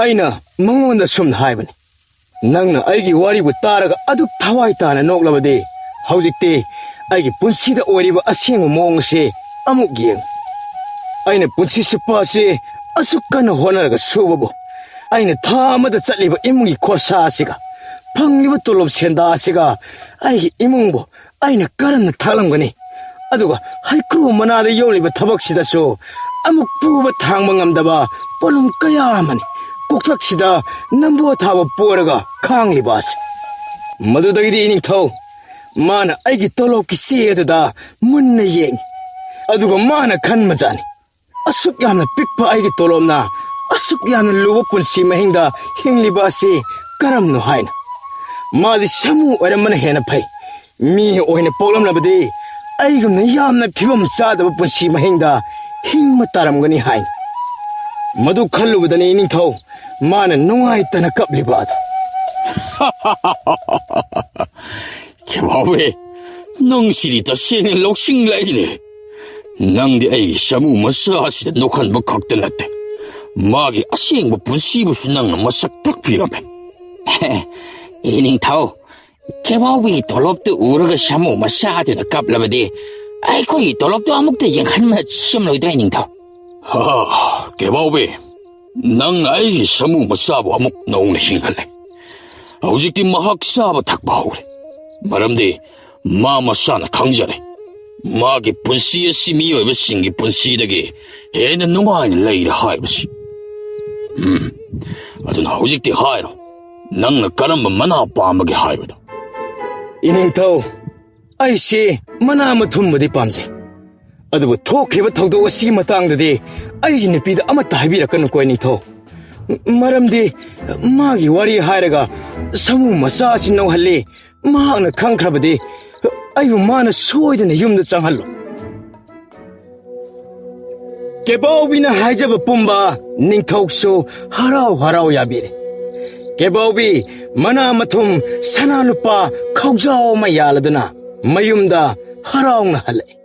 ꯑꯩꯅ ꯃꯉꯣꯟꯗ ꯁꯨꯝꯅ ꯍꯥꯏꯕꯅꯤ, "ꯅꯪꯅ ꯑꯩꯒꯤ ꯋꯥꯔꯤꯕꯨ ꯇꯥꯔꯒ ꯑꯗꯨꯛ ꯊꯋꯥꯏ ꯇꯥꯅ ꯅꯣꯛꯂꯕꯗꯤ, ꯍꯧꯖꯤꯛꯇꯤ ꯑꯩꯒꯤ ꯄꯨꯟꯁꯤꯗ ꯑꯣꯏꯔꯤꯕ ꯑꯁꯦꯡꯕ ꯃꯑꯣꯡ ꯑꯁꯤ ꯑꯃꯨꯛ ꯌꯦꯡꯉꯨ꯫ ꯑꯩꯅ ꯄꯨꯟꯁꯤ ꯆꯨꯞꯄ ꯑꯁꯤ ꯑꯁꯨꯛ ꯀꯟꯅ ꯍꯣꯠꯅꯔꯒ ꯁꯨꯕꯕꯨ, ꯑꯩꯅ ꯊꯥ ꯑꯃꯗ ꯆꯠꯂꯤꯕ ꯏꯃꯨꯡꯒꯤ ꯈꯣꯔꯁꯥ ꯑꯁꯤꯒ, ꯐꯪꯂꯤꯕ ꯇꯣꯂꯣꯞ ꯁꯦꯟꯗꯥ ꯑꯁꯤꯒ ꯑꯩꯒꯤ ꯏꯃꯨꯡꯕꯨ ꯑꯩꯅ ꯀꯔꯝꯅ ꯊꯥꯛꯂꯝꯒꯅꯤ? ꯑꯗꯨꯒ ꯍꯩꯀ꯭ꯔꯨ ꯃꯅꯥꯗ ꯌꯣꯜꯂꯤꯕ ꯊꯕꯛꯁꯤꯗꯁꯨ ꯑꯃꯨꯛ ꯄꯨꯕ ꯊꯥꯡꯕ ꯉꯝꯗꯕ ꯄꯣꯠꯂꯨꯝ ꯀꯌꯥ ꯑꯃꯅꯤ ꯀꯣꯛꯊꯛꯁꯤꯗ ꯅꯝꯕꯣ ꯊꯥꯕ ꯄꯣꯔꯒ ꯈꯥꯡꯂꯤꯕ ꯑꯁꯤ꯫" ꯃꯗꯨꯗꯒꯤꯗꯤ ꯏꯅꯤꯡꯊꯧ, ꯃꯥꯅ ꯑꯩꯒꯤ ꯇꯣꯂꯣꯞꯀꯤ ꯆꯦ ꯑꯗꯨꯗ ꯃꯨꯟꯅ ꯌꯦꯡꯉꯤ꯫ ꯑꯗꯨꯒ ꯃꯥꯅ ꯈꯟꯕꯖꯥꯠꯅꯤ, "ꯑꯁꯨꯛ ꯌꯥꯝꯅ ꯄꯤꯛꯄ ꯑꯩꯒꯤ ꯇꯣꯂꯣꯞꯅ ꯑꯁꯨꯛ ꯌꯥꯝꯅ ꯂꯨꯕ ꯄꯨꯟꯁꯤ ꯃꯍꯤꯡꯗ ꯍꯤꯡꯂꯤꯕ ꯑꯁꯤ ꯀꯔꯝꯅꯣ?" ꯍꯥꯏꯅ꯫ ꯃꯥꯗꯤ ꯁꯥꯃꯨ ꯑꯣꯏꯔꯝꯕꯅ ꯍꯦꯟꯅ ꯐꯩ꯫ ꯃꯤ ꯑꯣꯏꯅ ꯄꯣꯛꯂꯝꯂꯕꯗꯤ ꯑꯩꯒꯨꯝꯅ ꯌꯥꯝꯅ ꯐꯤꯕꯝ ꯆꯥꯗꯕ ꯄꯨꯟꯁꯤ ꯃꯍꯤꯡꯗ ꯍꯤꯡꯕ ꯇꯥꯔꯝꯒꯅꯤ ꯍꯥꯏꯅ꯫ ꯃꯗꯨ ꯈꯜꯂꯨꯕꯗꯅꯤ ꯏꯅꯤꯡꯊꯧ ꯃꯥꯅ ꯅꯨꯡꯉꯥꯏꯇꯅ ꯀꯞꯂꯤꯕ ꯑꯗꯨ꯫ ꯈꯦꯕꯥꯎꯋꯦ, ꯅꯪ ꯁꯤꯗꯤ ꯇꯁꯦꯡꯅ ꯂꯧꯁꯤꯡ ꯂꯩꯅꯦ꯫ ꯅꯪꯗꯤ ꯑꯩꯒꯤ ꯁꯥꯃꯨ ꯃꯆꯥ ꯑꯁꯤꯗ ꯅꯣꯛꯍꯟꯕ ꯈꯛꯇ ꯅꯠꯇꯦ, ꯃꯥꯒꯤ ꯑꯁꯦꯡꯕ ꯄꯨꯟꯁꯤꯕꯨꯁꯨ ꯅꯪꯅ ꯃꯁꯛ ꯇꯥꯛꯄꯤꯔꯝꯃꯦ꯫ ꯏꯅꯤꯡꯊꯧ, ꯈꯦꯕꯥꯎꯕꯤ ꯇꯣꯂꯣꯞꯇꯨ ꯎꯔꯒ ꯁꯥꯃꯨ ꯃꯆꯥꯗꯨꯅ ꯀꯞꯂꯕꯗꯤ ꯑꯩꯈꯣꯏꯒꯤ ꯇꯣꯂꯣꯞꯇꯨ ꯑꯃꯨꯛꯇ ꯌꯦꯡꯍꯟꯕ ꯆꯨꯝꯂꯣꯏꯗ꯭ꯔꯥ, ꯏꯅꯤꯡꯊꯧ? ꯍꯥ, ꯈꯦꯕꯥꯎꯕꯤ, ꯅꯪꯅ ꯑꯩꯒꯤ ꯁꯥꯃꯨ ꯃꯆꯥꯕꯨ ꯑꯃꯨꯛ ꯅꯧꯅ ꯍꯤꯡꯍꯜꯂꯦ꯫ ꯍꯧꯖꯤꯛꯇꯤ ꯃꯍꯥꯛ ꯆꯥꯕ ꯊꯛꯄ ꯍꯧꯔꯦ, ꯃꯔꯝꯗꯤ ꯃꯥ ꯃꯁꯥꯅ ꯈꯪꯖꯔꯦ꯫ ꯃꯥꯒꯤ ꯄꯨꯟꯁꯤ ꯑꯁꯤ ꯃꯤꯑꯣꯏꯕꯁꯤꯡꯒꯤ ꯄꯨꯟꯁꯤꯗꯒꯤ ꯍꯦꯟꯅ ꯅꯨꯡꯉꯥꯏꯅ ꯂꯩꯔꯦ ꯍꯥꯏꯕꯁꯤ꯫ ꯎꯝ, ꯑꯗꯨꯅ ꯍꯧꯖꯤꯛꯇꯤ ꯍꯥꯏꯔꯣ, ꯅꯪꯅ ꯀꯔꯝꯕ ꯃꯅꯥ ꯄꯥꯝꯕꯒꯦ ꯍꯥꯏꯕꯗꯣ? ꯏꯅꯤꯡꯊꯧ, ꯑꯩꯁꯤ ꯃꯅꯥ ꯃꯊꯨꯝꯕꯨꯗꯤ ꯄꯥꯝꯖꯩ, ꯑꯗꯨꯕꯨ ꯊꯣꯛꯈ꯭ꯔꯤꯕ ꯊꯧꯗꯣꯛ ꯑꯁꯤꯒꯤ ꯃꯇꯥꯡꯗꯗꯤ ꯑꯩꯒꯤ ꯅꯨꯄꯤꯗ ꯑꯃꯠꯇ ꯍꯥꯏꯕꯤꯔꯛꯀꯅꯨꯀꯣ, ꯏꯅꯤꯡꯊꯧ꯫ ꯃꯔꯝꯗꯤ ꯃꯥꯒꯤ ꯋꯥꯔꯤ ꯍꯥꯏꯔꯒ ꯁꯥꯃꯨ ꯃꯆꯥ ꯑꯁꯤ ꯅꯣꯛꯍꯜꯂꯤ꯫ ꯃꯍꯥꯛꯅ ꯈꯪꯈ꯭ꯔꯕꯗꯤ ꯑꯩꯕꯨ ꯃꯥꯅ ꯁꯣꯏꯗꯅ ꯌꯨꯝꯗ ꯆꯪꯍꯜꯂꯣ꯫ ꯀꯦꯕꯥꯎꯕꯤꯅ ꯍꯥꯏꯖꯕ ꯄꯨꯝꯕ ꯅꯤꯡꯊꯧꯁꯨ ꯍꯔꯥꯎ ꯍꯔꯥꯎ ꯌꯥꯕꯤꯔꯦ꯫ ꯀꯦꯕꯥꯎꯕꯤ ꯃꯅꯥ ꯃꯊꯨꯝ, ꯁꯅꯥ ꯂꯨꯄꯥ, ꯈꯧꯖꯥꯎ ꯑꯃ ꯌꯥꯜꯂꯗꯨꯅ ꯃꯌꯨꯝꯗ ꯍꯔꯥꯎꯅ ꯍꯜꯂꯛꯏ꯫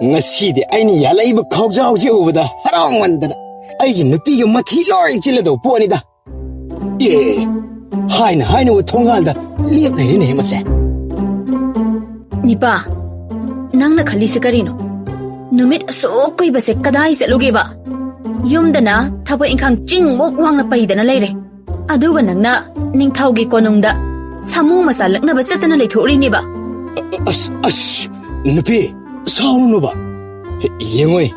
ꯉꯁꯤꯗꯤ ꯑꯩꯅ ꯌꯥꯜꯂꯛꯏꯕ ꯈꯧꯖꯥꯎꯁꯦ ꯎꯕꯗ ꯍꯔꯥꯎꯃꯟꯗꯅ ꯑꯩꯒꯤ ꯅꯨꯄꯤꯒ ꯃꯊꯤ ꯂꯣꯏ ꯆꯤꯜꯂꯗꯧ ꯄꯣꯠꯅꯤꯗ꯫ ꯑꯦ, ꯍꯥꯏꯅ ꯍꯥꯏꯅꯕ ꯊꯣꯡꯒꯥꯜꯗ ꯂꯦꯞ ꯂꯩꯔꯦꯅꯦ ꯃꯁꯦ꯫ ꯅꯤꯄꯥ, ꯅꯪꯅ ꯈꯜꯂꯤꯁꯦ ꯀꯔꯤꯅꯣ? ꯅꯨꯃꯤꯠ ꯑꯁꯨꯛ ꯀꯨꯏꯕꯁꯦ ꯀꯗꯥꯏ ꯆꯠꯂꯨꯒꯦꯕ? ꯌꯨꯝꯗꯅ ꯊꯕꯛ ꯏꯪꯈꯥꯡ ꯆꯤꯡꯃꯨꯛ ꯋꯥꯡꯅ ꯄꯩꯗꯅ ꯂꯩꯔꯦ꯫ ꯑꯗꯨꯒ ꯅꯪꯅ ꯅꯤꯡꯊꯧꯒꯤ ꯀꯣꯅꯨꯡꯗ ꯁꯥꯃꯨ ꯃꯆꯥ ꯂꯛꯅꯕ ꯆꯠꯇꯅ ꯂꯩꯊꯣꯛꯎꯔꯤꯅꯦꯕ꯫ ꯑꯁ, ꯑꯁ, ꯅꯨꯄꯤ, ꯁꯥꯎꯔꯨꯅꯨꯕ꯫ ꯌꯦꯡꯉꯣꯏ,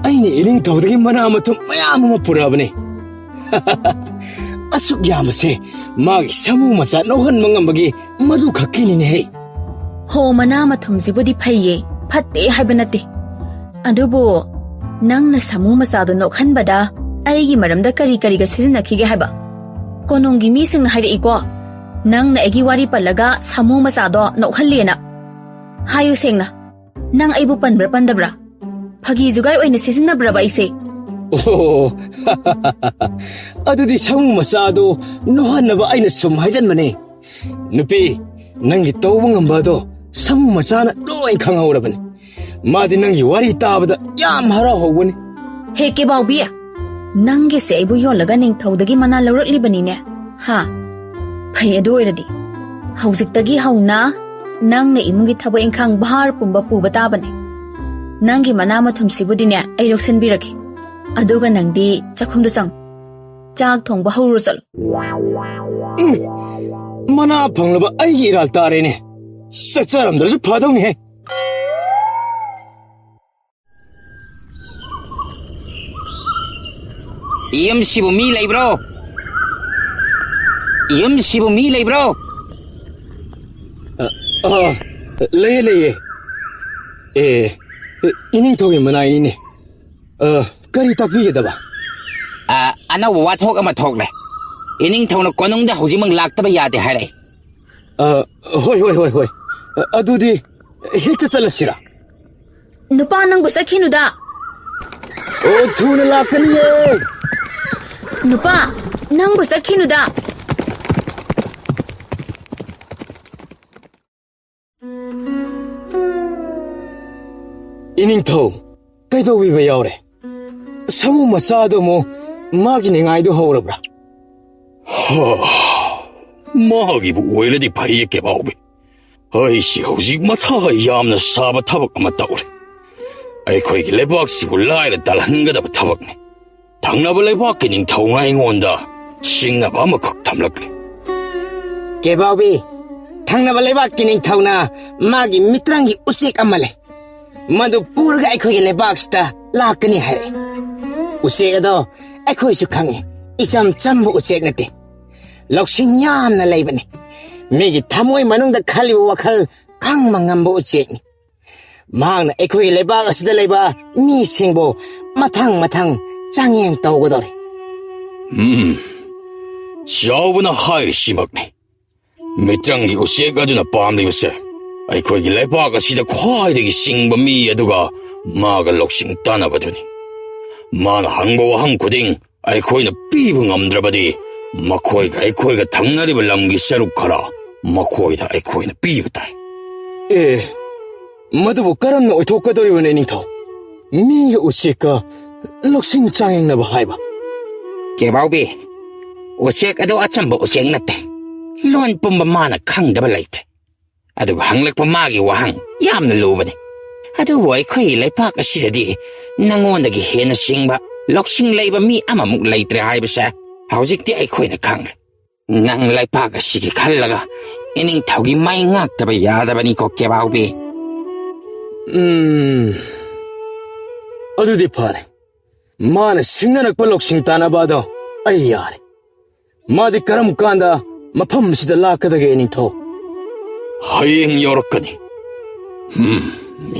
ꯑꯩꯅ ꯏꯅꯤꯡꯊꯧꯗꯒꯤ ꯃꯅꯥ ꯃꯊꯨꯝ ꯃꯌꯥꯝ ꯑꯃ ꯄꯨꯔꯛꯑꯕꯅꯤ꯫ ꯑꯁꯨꯛ ꯌꯥꯝꯕꯁꯦ ꯃꯥꯒꯤ ꯁꯥꯃꯨ ꯃꯆꯥ ꯂꯧꯍꯟꯕ ꯉꯝꯕꯒꯤ ꯃꯗꯨ ꯈꯛꯀꯤꯅꯤꯅꯦꯍꯦ꯫ ꯍꯣ, ꯃꯅꯥ ꯃꯊꯨꯝꯁꯤꯕꯨꯗꯤ ꯐꯩꯌꯦ, ꯐꯠꯇꯦ ꯍꯥꯏꯕ ꯅꯠꯇꯦ꯫ ꯑꯗꯨꯕꯨ ꯅꯪꯅ ꯁꯥꯃꯨ ꯃꯆꯥꯗꯣ ꯅꯣꯛꯍꯟꯕꯗ ꯑꯩꯒꯤ ꯃꯔꯝꯗ ꯀꯔꯤ ꯀꯔꯤꯒ ꯁꯤꯖꯤꯟꯅꯈꯤꯒꯦ ꯍꯥꯏꯕ? ꯀꯣꯅꯨꯡꯒꯤ ꯃꯤꯁꯤꯡꯅ ꯍꯥꯏꯔꯛꯏꯀꯣ, ꯅꯪꯅ ꯑꯩꯒꯤ ꯋꯥꯔꯤ ꯄꯜꯂꯒ ꯁꯥꯃꯨ ꯃꯆꯥꯗꯣ ꯅꯣꯛꯍꯜꯂꯦꯅ꯫ ꯍꯥꯏꯌꯨ ꯁꯦꯡꯅ, ꯅꯪ ꯑꯩꯕꯨ ꯄꯟꯕ꯭ꯔꯥ ꯄꯟꯗꯕ꯭ꯔꯥ? ꯐꯥꯒꯤ ꯖꯨꯒꯥꯏ ꯑꯣꯏꯅ ꯁꯤꯖꯤꯟꯅꯕ꯭ꯔꯕ ꯑꯩꯁꯦ? ꯑꯣ, ꯑꯗꯨꯗꯤ ꯁꯥꯃꯨ ꯃꯆꯥꯗꯣ ꯅꯣꯛꯍꯟꯅꯕ ꯑꯩꯅ ꯁꯨꯝ ꯍꯥꯏꯖꯟꯕꯅꯦ꯫ ꯅꯨꯄꯤ, ꯅꯪꯒꯤ ꯇꯧꯕ ꯉꯝꯕ ꯑꯗꯣ ꯁꯥꯃꯨ ꯃꯆꯥꯅ ꯂꯣꯏ ꯈꯪꯍꯧꯔꯕꯅꯤ꯫ ꯃꯥꯗꯤ ꯅꯪꯒꯤ ꯋꯥꯔꯤ ꯇꯥꯕꯗ ꯌꯥꯝ ꯍꯔꯥꯎꯍꯧꯕꯅꯤ꯫ ꯍꯦ ꯀꯦꯕꯥꯎꯕꯤ, ꯅꯪꯒꯤꯁꯦ ꯑꯩꯕꯨ ꯌꯣꯜꯂꯒ ꯅꯤꯡꯊꯧꯗꯒꯤ ꯃꯅꯥ ꯂꯧꯔꯛꯂꯤꯕꯅꯤꯅꯦ? ꯍꯥ? ꯐꯩ, ꯑꯗꯨ ꯑꯣꯏꯔꯗꯤ ꯍꯧꯖꯤꯛꯇꯒꯤ ꯍꯧꯅ ꯅꯪꯅ ꯏꯃꯨꯡꯒꯤ ꯊꯕꯛ ꯏꯪꯈꯥꯡ ꯚꯥꯔ ꯄꯨꯝꯕ ꯄꯨꯕ ꯇꯥꯕꯅꯦ꯫ ꯅꯪꯒꯤ ꯃꯅꯥ ꯃꯊꯨꯝꯁꯤꯕꯨꯗꯤꯅꯦ ꯑꯩ ꯂꯧꯁꯤꯟꯕꯤꯔꯒꯦ꯫ ꯑꯗꯨꯒ ꯅꯪꯗꯤ ꯆꯥꯛꯈꯨꯝꯗ ꯆꯪꯉꯨ꯫ ꯆꯥꯛ ꯊꯣꯡꯕ ꯍꯧꯔꯨꯔꯣ ꯆꯠꯂꯣ꯫ ꯎꯝ, ꯃꯅꯥ ꯐꯪꯂꯕ ꯑꯩꯒꯤ ꯏꯔꯥꯜ ꯇꯥꯔꯦꯅꯦ꯫ ꯆꯠꯆꯔꯝꯗ꯭ꯔꯁꯨ ꯐꯗꯧꯅꯤꯍꯦ꯫ ꯌꯨꯝꯁꯤꯕꯨ ꯃꯤ ꯂꯩꯕ꯭ꯔꯣ? ꯌꯨꯝꯁꯤꯕꯨ ꯃꯤ ꯂꯩꯕ꯭ꯔꯣ? ꯑ, ꯑ, ꯂꯩꯌꯦ, ꯂꯩꯌꯦ꯫ ꯑꯦ, ꯏꯅꯤꯡꯊꯧꯒꯤ ꯃꯅꯥꯏꯅꯤꯅꯦ꯫ ꯑ, ꯀꯔꯤ ꯇꯥꯛꯄꯤꯒꯗꯕ? ꯑ, ꯑꯅꯧꯕ ꯋꯥꯊꯣꯛ ꯑꯃ ꯊꯣꯛꯂꯦ꯫ ꯏꯅꯤꯡꯊꯧꯅ ꯀꯣꯅꯨꯡꯗ ꯍꯧꯖꯤꯛꯃꯛ ꯂꯥꯛꯇꯕ ꯌꯥꯗꯦ ꯍꯥꯏꯔꯛꯏ꯫ ꯑ, ꯍꯣꯏ, ꯍꯣꯏ, ꯍꯣꯏ, ꯍꯣꯏ꯫ ꯑ, ꯑꯗꯨꯗꯤ ꯍꯦꯛꯇ ꯆꯠꯂꯁꯤꯔ? ꯅꯨꯄꯥ, ꯅꯪꯕꯨ ꯆꯠꯈꯤꯅꯨꯗ꯫ ꯑꯣ, ꯊꯨꯅ ꯂꯥꯛꯀꯅꯤꯌꯦ꯫ ꯅꯨꯄꯥ, ꯅꯪꯕꯨ ꯆꯠꯈꯤꯅꯨꯗ꯫ ꯏꯅꯤꯡꯊꯧ, ꯀꯩꯗꯧꯕꯤꯕ ꯌꯥꯎꯔꯦ? ꯁꯥꯃꯨ ꯃꯆꯥꯗꯨ ꯑꯃꯨꯛ ꯃꯥꯒꯤ ꯅꯤꯡꯉꯥꯏꯗꯨ ꯍꯧꯔꯕ꯭ꯔꯥ? ꯍꯥ, ꯃꯥꯒꯤꯕꯨ ꯑꯣꯏꯔꯗꯤ ꯐꯩꯌꯦ, ꯀꯦꯕꯥꯎꯕꯤ꯫ ꯑꯩꯁꯤ ꯍꯧꯖꯤꯛ ꯃꯊꯥ ꯌꯥꯝꯅ ꯁꯥꯕ ꯊꯕꯛ ꯑꯃ ꯇꯧꯔꯦ꯫ ꯑꯩꯈꯣꯏꯒꯤ ꯂꯩꯕꯥꯛꯁꯤꯕꯨ ꯂꯥꯏꯔ ꯇꯜꯍꯟꯒꯗꯕ ꯊꯕꯛꯅꯤ꯫ ꯊꯪꯅꯕ ꯂꯩꯕꯥꯛꯀꯤ ꯅꯤꯡꯊꯧꯅ ꯑꯩꯉꯣꯟꯗ ꯁꯤꯡꯅꯕ ꯑꯃꯈꯛ ꯊꯝꯂꯛꯂꯤ꯫ ꯀꯦꯕꯥꯎꯕꯤ, ꯊꯪꯅꯕ ꯂꯩꯕꯥꯛꯀꯤ ꯅꯤꯡꯊꯧꯅ ꯃꯥꯒꯤ ꯃꯤꯇ꯭ꯔꯪꯒꯤ ꯎꯆꯦꯛ ꯑꯃ ꯂꯩ꯫ ꯃꯗꯨ ꯄꯨꯔꯒ ꯑꯩꯈꯣꯏꯒꯤ ꯂꯩꯕꯥꯛꯁꯤꯗ ꯂꯥꯛꯀꯅꯤ ꯍꯥꯏꯔꯛꯏ꯫ ꯎꯆꯦꯛ ꯑꯗꯣ ꯑꯩꯈꯣꯏꯁꯨ ꯈꯪꯉꯤ, ꯏꯆꯝ ꯆꯝꯕ ꯎꯆꯦꯛ ꯅꯠꯇꯦ꯫ ꯂꯧꯁꯤꯡ ꯌꯥꯝꯅ ꯂꯩꯕꯅꯤ꯫ ꯃꯤꯒꯤ ꯊꯃꯣꯏ ꯃꯅꯨꯡꯗ ꯈꯜꯂꯤꯕ ꯋꯥꯈꯜ ꯈꯪꯕ ꯉꯝꯕ ꯎꯆꯦꯛꯅꯤ꯫ ꯃꯍꯥꯛꯅ ꯑꯩꯈꯣꯏꯒꯤ ꯂꯩꯕꯥꯛ ꯑꯁꯤꯗ ꯂꯩꯕ ꯃꯤꯁꯤꯡꯕꯨ ꯃꯊꯪ ꯃꯊꯪ ꯆꯥꯡꯌꯦꯡ ꯇꯧꯒꯗꯧꯔꯤ꯫ ꯎꯝ, ꯆꯥꯎꯕꯅ ꯍꯥꯏꯔꯤꯁꯤꯃꯛꯅꯤ꯫ ꯃꯤꯇ꯭ꯔꯪꯒꯤ ꯎꯆꯦꯛ ꯑꯗꯨꯅ ꯄꯥꯝꯂꯤꯕꯁꯦ ꯑꯩꯈꯣꯏꯒꯤ ꯂꯩꯕꯥꯛ ꯑꯁꯤꯗ ꯈ꯭ꯋꯥꯏꯗꯒꯤ ꯆꯤꯡꯕ ꯃꯤ ꯑꯗꯨꯒ ꯃꯥꯒ ꯂꯧꯁꯤꯡ ꯇꯥꯟꯅꯕꯗꯨꯅꯤ꯫ ꯃꯥꯅ ꯍꯪꯕ ꯋꯥꯍꯪ ꯈꯨꯗꯤꯡ ꯑꯩꯈꯣꯏꯅ ꯄꯤꯕ ꯉꯝꯗ꯭ꯔꯕꯗꯤ, ꯃꯈꯣꯏꯒ ꯑꯩꯈꯣꯏꯒ ꯊꯪꯅꯔꯤꯕ ꯂꯝꯒꯤ ꯁꯔꯨꯛ ꯈꯔ ꯃꯈꯣꯏꯗ ꯑꯩꯈꯣꯏꯅ ꯄꯤꯕ ꯇꯥꯏ꯫ ꯑꯦ, ꯃꯗꯨꯕꯨ ꯀꯔꯝꯅ ꯑꯣꯏꯊꯣꯛꯀꯗꯧꯔꯤꯕꯅꯣ, ꯅꯤꯡꯊꯧ? ꯃꯤꯒ ꯎꯆꯦꯛꯀ ꯂꯧꯁꯤꯡ ꯆꯥꯡꯌꯦꯡꯅꯕ ꯍꯥꯏꯕ? ꯀꯦꯕꯥꯎꯕꯤ, ꯎꯆꯦꯛ ꯑꯗꯨ ꯑꯆꯝꯕ ꯎꯆꯦꯛ ꯅꯠꯇꯦ꯫ ꯂꯣꯟ ꯄꯨꯝꯕ ꯃꯥꯅ ꯈꯪꯗꯕ ꯂꯩꯇꯦ꯫ ꯑꯗꯨꯒ ꯍꯪꯂꯛꯄ ꯃꯥꯒꯤ ꯋꯥꯍꯪ ꯌꯥꯝꯅ ꯂꯨꯕꯅꯤ꯫ ꯑꯗꯨꯕꯨ ꯑꯩꯈꯣꯏꯒꯤ ꯂꯩꯄꯥꯛ ꯑꯁꯤꯗꯗꯤ ꯅꯉꯣꯟꯗꯒꯤ ꯍꯦꯟꯅ ꯁꯤꯡꯕ, ꯂꯧꯁꯤꯡ ꯂꯩꯕ ꯃꯤ ꯑꯃꯃꯨꯛ ꯂꯩꯇ꯭ꯔꯦ ꯍꯥꯏꯕꯁꯦ ꯍꯧꯖꯤꯛꯇꯤ ꯑꯩꯈꯣꯏꯅ ꯈꯪꯂꯦ꯫ ꯅꯪ ꯂꯩꯄꯥꯛ ꯑꯁꯤꯒꯤ ꯈꯜꯂꯒ ꯏꯅꯤꯡꯊꯧꯒꯤ ꯃꯩ ꯉꯥꯛꯇꯕ ꯌꯥꯗꯕꯅꯤꯀꯣ, ꯀꯦꯕꯥꯎꯕꯤ꯫ ꯎꯝ, ꯑꯗꯨꯗꯤ ꯐꯔꯦ꯫ ꯃꯥꯅ ꯁꯤꯡꯅꯔꯛꯄ ꯂꯧꯁꯤꯡ ꯇꯥꯟꯅꯕ ꯑꯗꯣ ꯑꯩ ꯌꯥꯔꯦ꯫ ꯃꯥꯗꯤ ꯀꯔꯝ ꯀꯥꯟꯗ ꯃꯐꯝ ꯑꯁꯤꯗ ꯂꯥꯛꯀꯗꯒꯦ, ꯅꯤꯡꯊꯧ? ꯍꯌꯦꯡ ꯌꯧꯔꯛꯀꯅꯤ꯫ ꯎꯝ,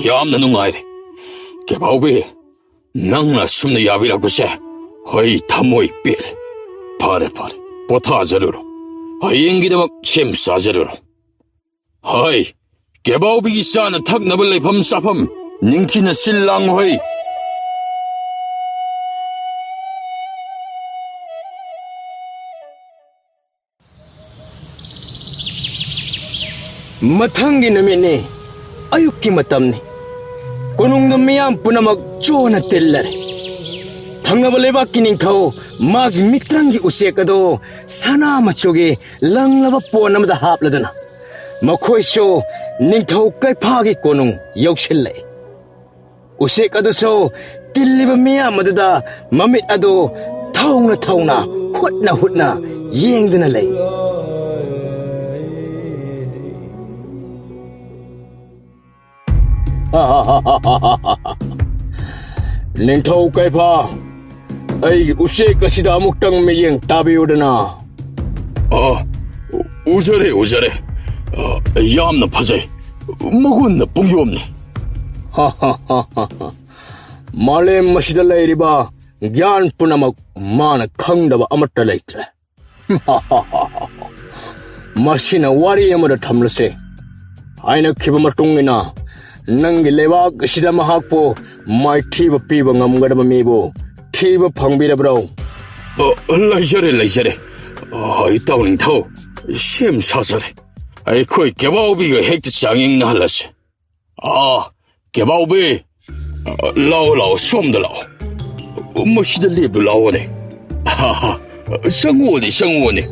ꯌꯥꯝꯅ ꯅꯨꯡꯉꯥꯏꯔꯦ꯫ ꯀꯦꯕꯥꯎꯕꯤ, ꯅꯪꯅ ꯑꯁꯨꯝꯅ ꯌꯥꯕꯤꯔꯛꯄꯁꯦ ꯑꯩ ꯊꯃꯣꯏ ꯄꯦꯜꯂꯦ꯫ ꯐꯔꯦ, ꯐꯔꯦ, ꯄꯣꯊꯥꯖꯔꯨꯔꯣ꯫ ꯍꯌꯦꯡꯒꯤꯗꯃꯛ ꯁꯦꯝ ꯁꯥꯖꯔꯨꯔꯣ꯫ ꯍꯩ, ꯀꯦꯕꯥꯎꯕꯤꯒꯤ ꯆꯥꯅ ꯊꯛꯅꯕ ꯂꯩꯐꯝ ꯆꯥꯐꯝ ꯅꯤꯡꯊꯤꯅ ꯁꯤꯜ ꯂꯥꯡꯉꯨ ꯍꯩ꯫ ꯃꯊꯪꯒꯤ ꯅꯨꯃꯤꯠꯅꯤ꯫ ꯑꯌꯨꯛꯀꯤ ꯃꯇꯝꯅꯤ꯫ ꯀꯣꯅꯨꯡꯗ ꯃꯤꯌꯥꯝ ꯄꯨꯝꯅꯃꯛ ꯆꯣꯅ ꯇꯤꯜꯂꯔꯦ꯫ ꯊꯪꯅꯕ ꯂꯩꯕꯥꯛꯀꯤ ꯅꯤꯡꯊꯧ ꯃꯥꯒꯤ ꯃꯤꯇ꯭ꯔꯪꯒꯤ ꯎꯆꯦꯛ ꯑꯗꯨ ꯁꯅꯥ ꯃꯆꯨꯒꯤ ꯂꯪꯂꯕ ꯄꯣꯟ ꯑꯃꯗ ꯍꯥꯞꯂꯗꯨꯅ ꯃꯈꯣꯏꯁꯨ ꯅꯤꯡꯊꯧ ꯀꯩꯐꯥꯒꯤ ꯀꯣꯅꯨꯡ ꯌꯧꯁꯤꯜꯂꯛꯏ꯫ ꯎꯆꯦꯛ ꯑꯗꯨꯁꯨ ꯇꯤꯜꯂꯤꯕ ꯃꯤꯌꯥꯝ ꯑꯗꯨꯗ ꯃꯃꯤꯠ ꯑꯗꯨ ꯊꯧꯅ ꯊꯧꯅ, ꯍꯨꯠꯅ ꯍꯨꯠꯅ ꯌꯦꯡꯗꯨꯅ ꯂꯩ꯫ ꯅꯤꯡꯊꯧ ꯀꯩꯐꯥ, ꯑꯩꯒꯤ ꯎꯆꯦꯛ ꯑꯁꯤꯗ ꯑꯃꯨꯛꯇꯪ ꯃꯤꯠꯌꯦꯡ ꯇꯥꯕꯤꯌꯨꯗꯅ꯫ ꯑ, ꯎꯖꯔꯦ, ꯎꯖꯔꯦ꯫ ꯑ, ꯌꯥꯝꯅ ꯐꯖꯩ꯫ ꯃꯒꯨꯟꯅ ꯄꯨꯡꯌꯣꯝꯅꯤ꯫ ꯃꯥꯂꯦꯝ ꯑꯁꯤꯗ ꯂꯩꯔꯤꯕ ꯒ꯭ꯌꯥꯟ ꯄꯨꯝꯅꯃꯛ ꯃꯥꯅ ꯈꯪꯗꯕ ꯑꯃꯠꯇ ꯂꯩꯇ꯭ꯔꯦ꯫ ꯃꯁꯤꯅ ꯋꯥꯔꯤ ꯑꯃꯗ ꯊꯝꯂꯁꯦ꯫ ꯍꯥꯏꯅꯈꯤꯕ ꯃꯇꯨꯡ ꯏꯟꯅ ꯅꯪꯒꯤ ꯂꯩꯕꯥꯛ ꯑꯁꯤꯗ ꯃꯍꯥꯛꯄꯨ ꯃꯥꯏꯊꯤꯕ ꯄꯤꯕ ꯉꯝꯒꯗꯕ ꯃꯤꯕꯨ ꯊꯤꯕ ꯐꯪꯕꯤꯔꯕ꯭ꯔꯣ? ꯑ, ꯂꯩꯖꯔꯦ, ꯂꯩꯖꯔꯦ꯫ ꯑ, ꯏꯇꯥꯎ ꯅꯤꯡꯊꯧ, ꯁꯦꯝ ꯁꯥꯖꯔꯦ꯫ ꯑꯩꯈꯣꯏ ꯀꯦꯕꯥꯎꯕꯤꯒ ꯍꯦꯛꯇ ꯆꯥꯡꯌꯦꯡꯅꯍꯜꯂꯁꯦ꯫ ꯑꯥ, ꯀꯦꯕꯥꯎꯕꯤ, ꯑ, ꯂꯥꯛꯑꯣ, ꯂꯥꯛꯑꯣ, ꯁꯣꯝꯗ ꯂꯥꯛꯑꯣ꯫ ꯃꯁꯤꯗ ꯂꯦꯞꯄꯨ ꯂꯥꯛꯑꯣꯅꯦ꯫ ꯑꯍꯥꯍꯥ, ꯆꯪꯉꯛꯑꯣꯅꯦ, ꯆꯪꯉꯛꯑꯣꯅꯦ꯫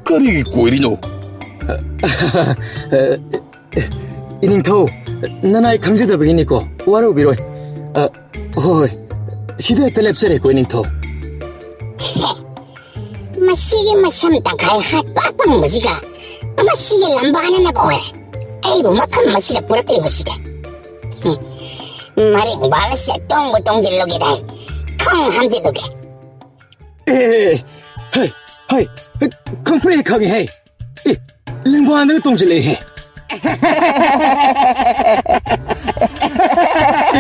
ꯀꯔꯤꯒꯤ ꯀꯣꯏꯔꯤꯅꯣ? ꯏꯅꯤꯡꯊꯧ, ꯅꯅꯥꯏ ꯈꯪꯖꯗꯕꯒꯤꯅꯤꯀꯣ, ꯋꯥꯔꯧꯕꯤꯔꯣꯏ꯫ ꯑ, ꯍꯣꯏ, ꯍꯣꯏ, ꯁꯤꯗ ꯍꯦꯛꯇ ꯂꯦꯞꯆꯔꯦꯀꯣ, ꯏꯅꯤꯡꯊꯧ꯫ ꯃꯁꯤꯒꯤ ꯃꯁꯝ ꯇꯪꯈꯥꯏ ꯍꯥꯠꯄ ꯑꯄꯪꯕꯁꯤꯒ ꯃꯁꯤꯒꯤ ꯂꯝꯕꯥꯅꯅꯕ ꯑꯣꯏꯔꯦ꯫ ꯑꯩꯕꯨ ꯃꯐꯝ ꯑꯁꯤꯗ ꯄꯨꯔꯛꯂꯤꯕꯁꯤꯗ꯫ ꯃꯔꯦꯡ ꯕꯥꯜ ꯑꯁꯤꯗ ꯇꯣꯡꯕ ꯇꯣꯡꯁꯤꯜꯂꯨꯒꯦꯗ ꯑꯩ ꯈꯣꯡ ꯍꯥꯝꯖꯤꯜꯂꯨꯒꯦ꯫ ꯑꯦ, ꯍꯩ, ꯍꯩ, ꯈꯪꯄ꯭ꯔꯦꯛ ꯈꯪꯉꯦ ꯍꯦ꯫ ꯑꯦ, ꯂꯦꯡꯕꯥꯟꯗꯒ ꯇꯣꯡꯁꯤꯜꯂꯛꯑꯦ ꯍꯦ꯫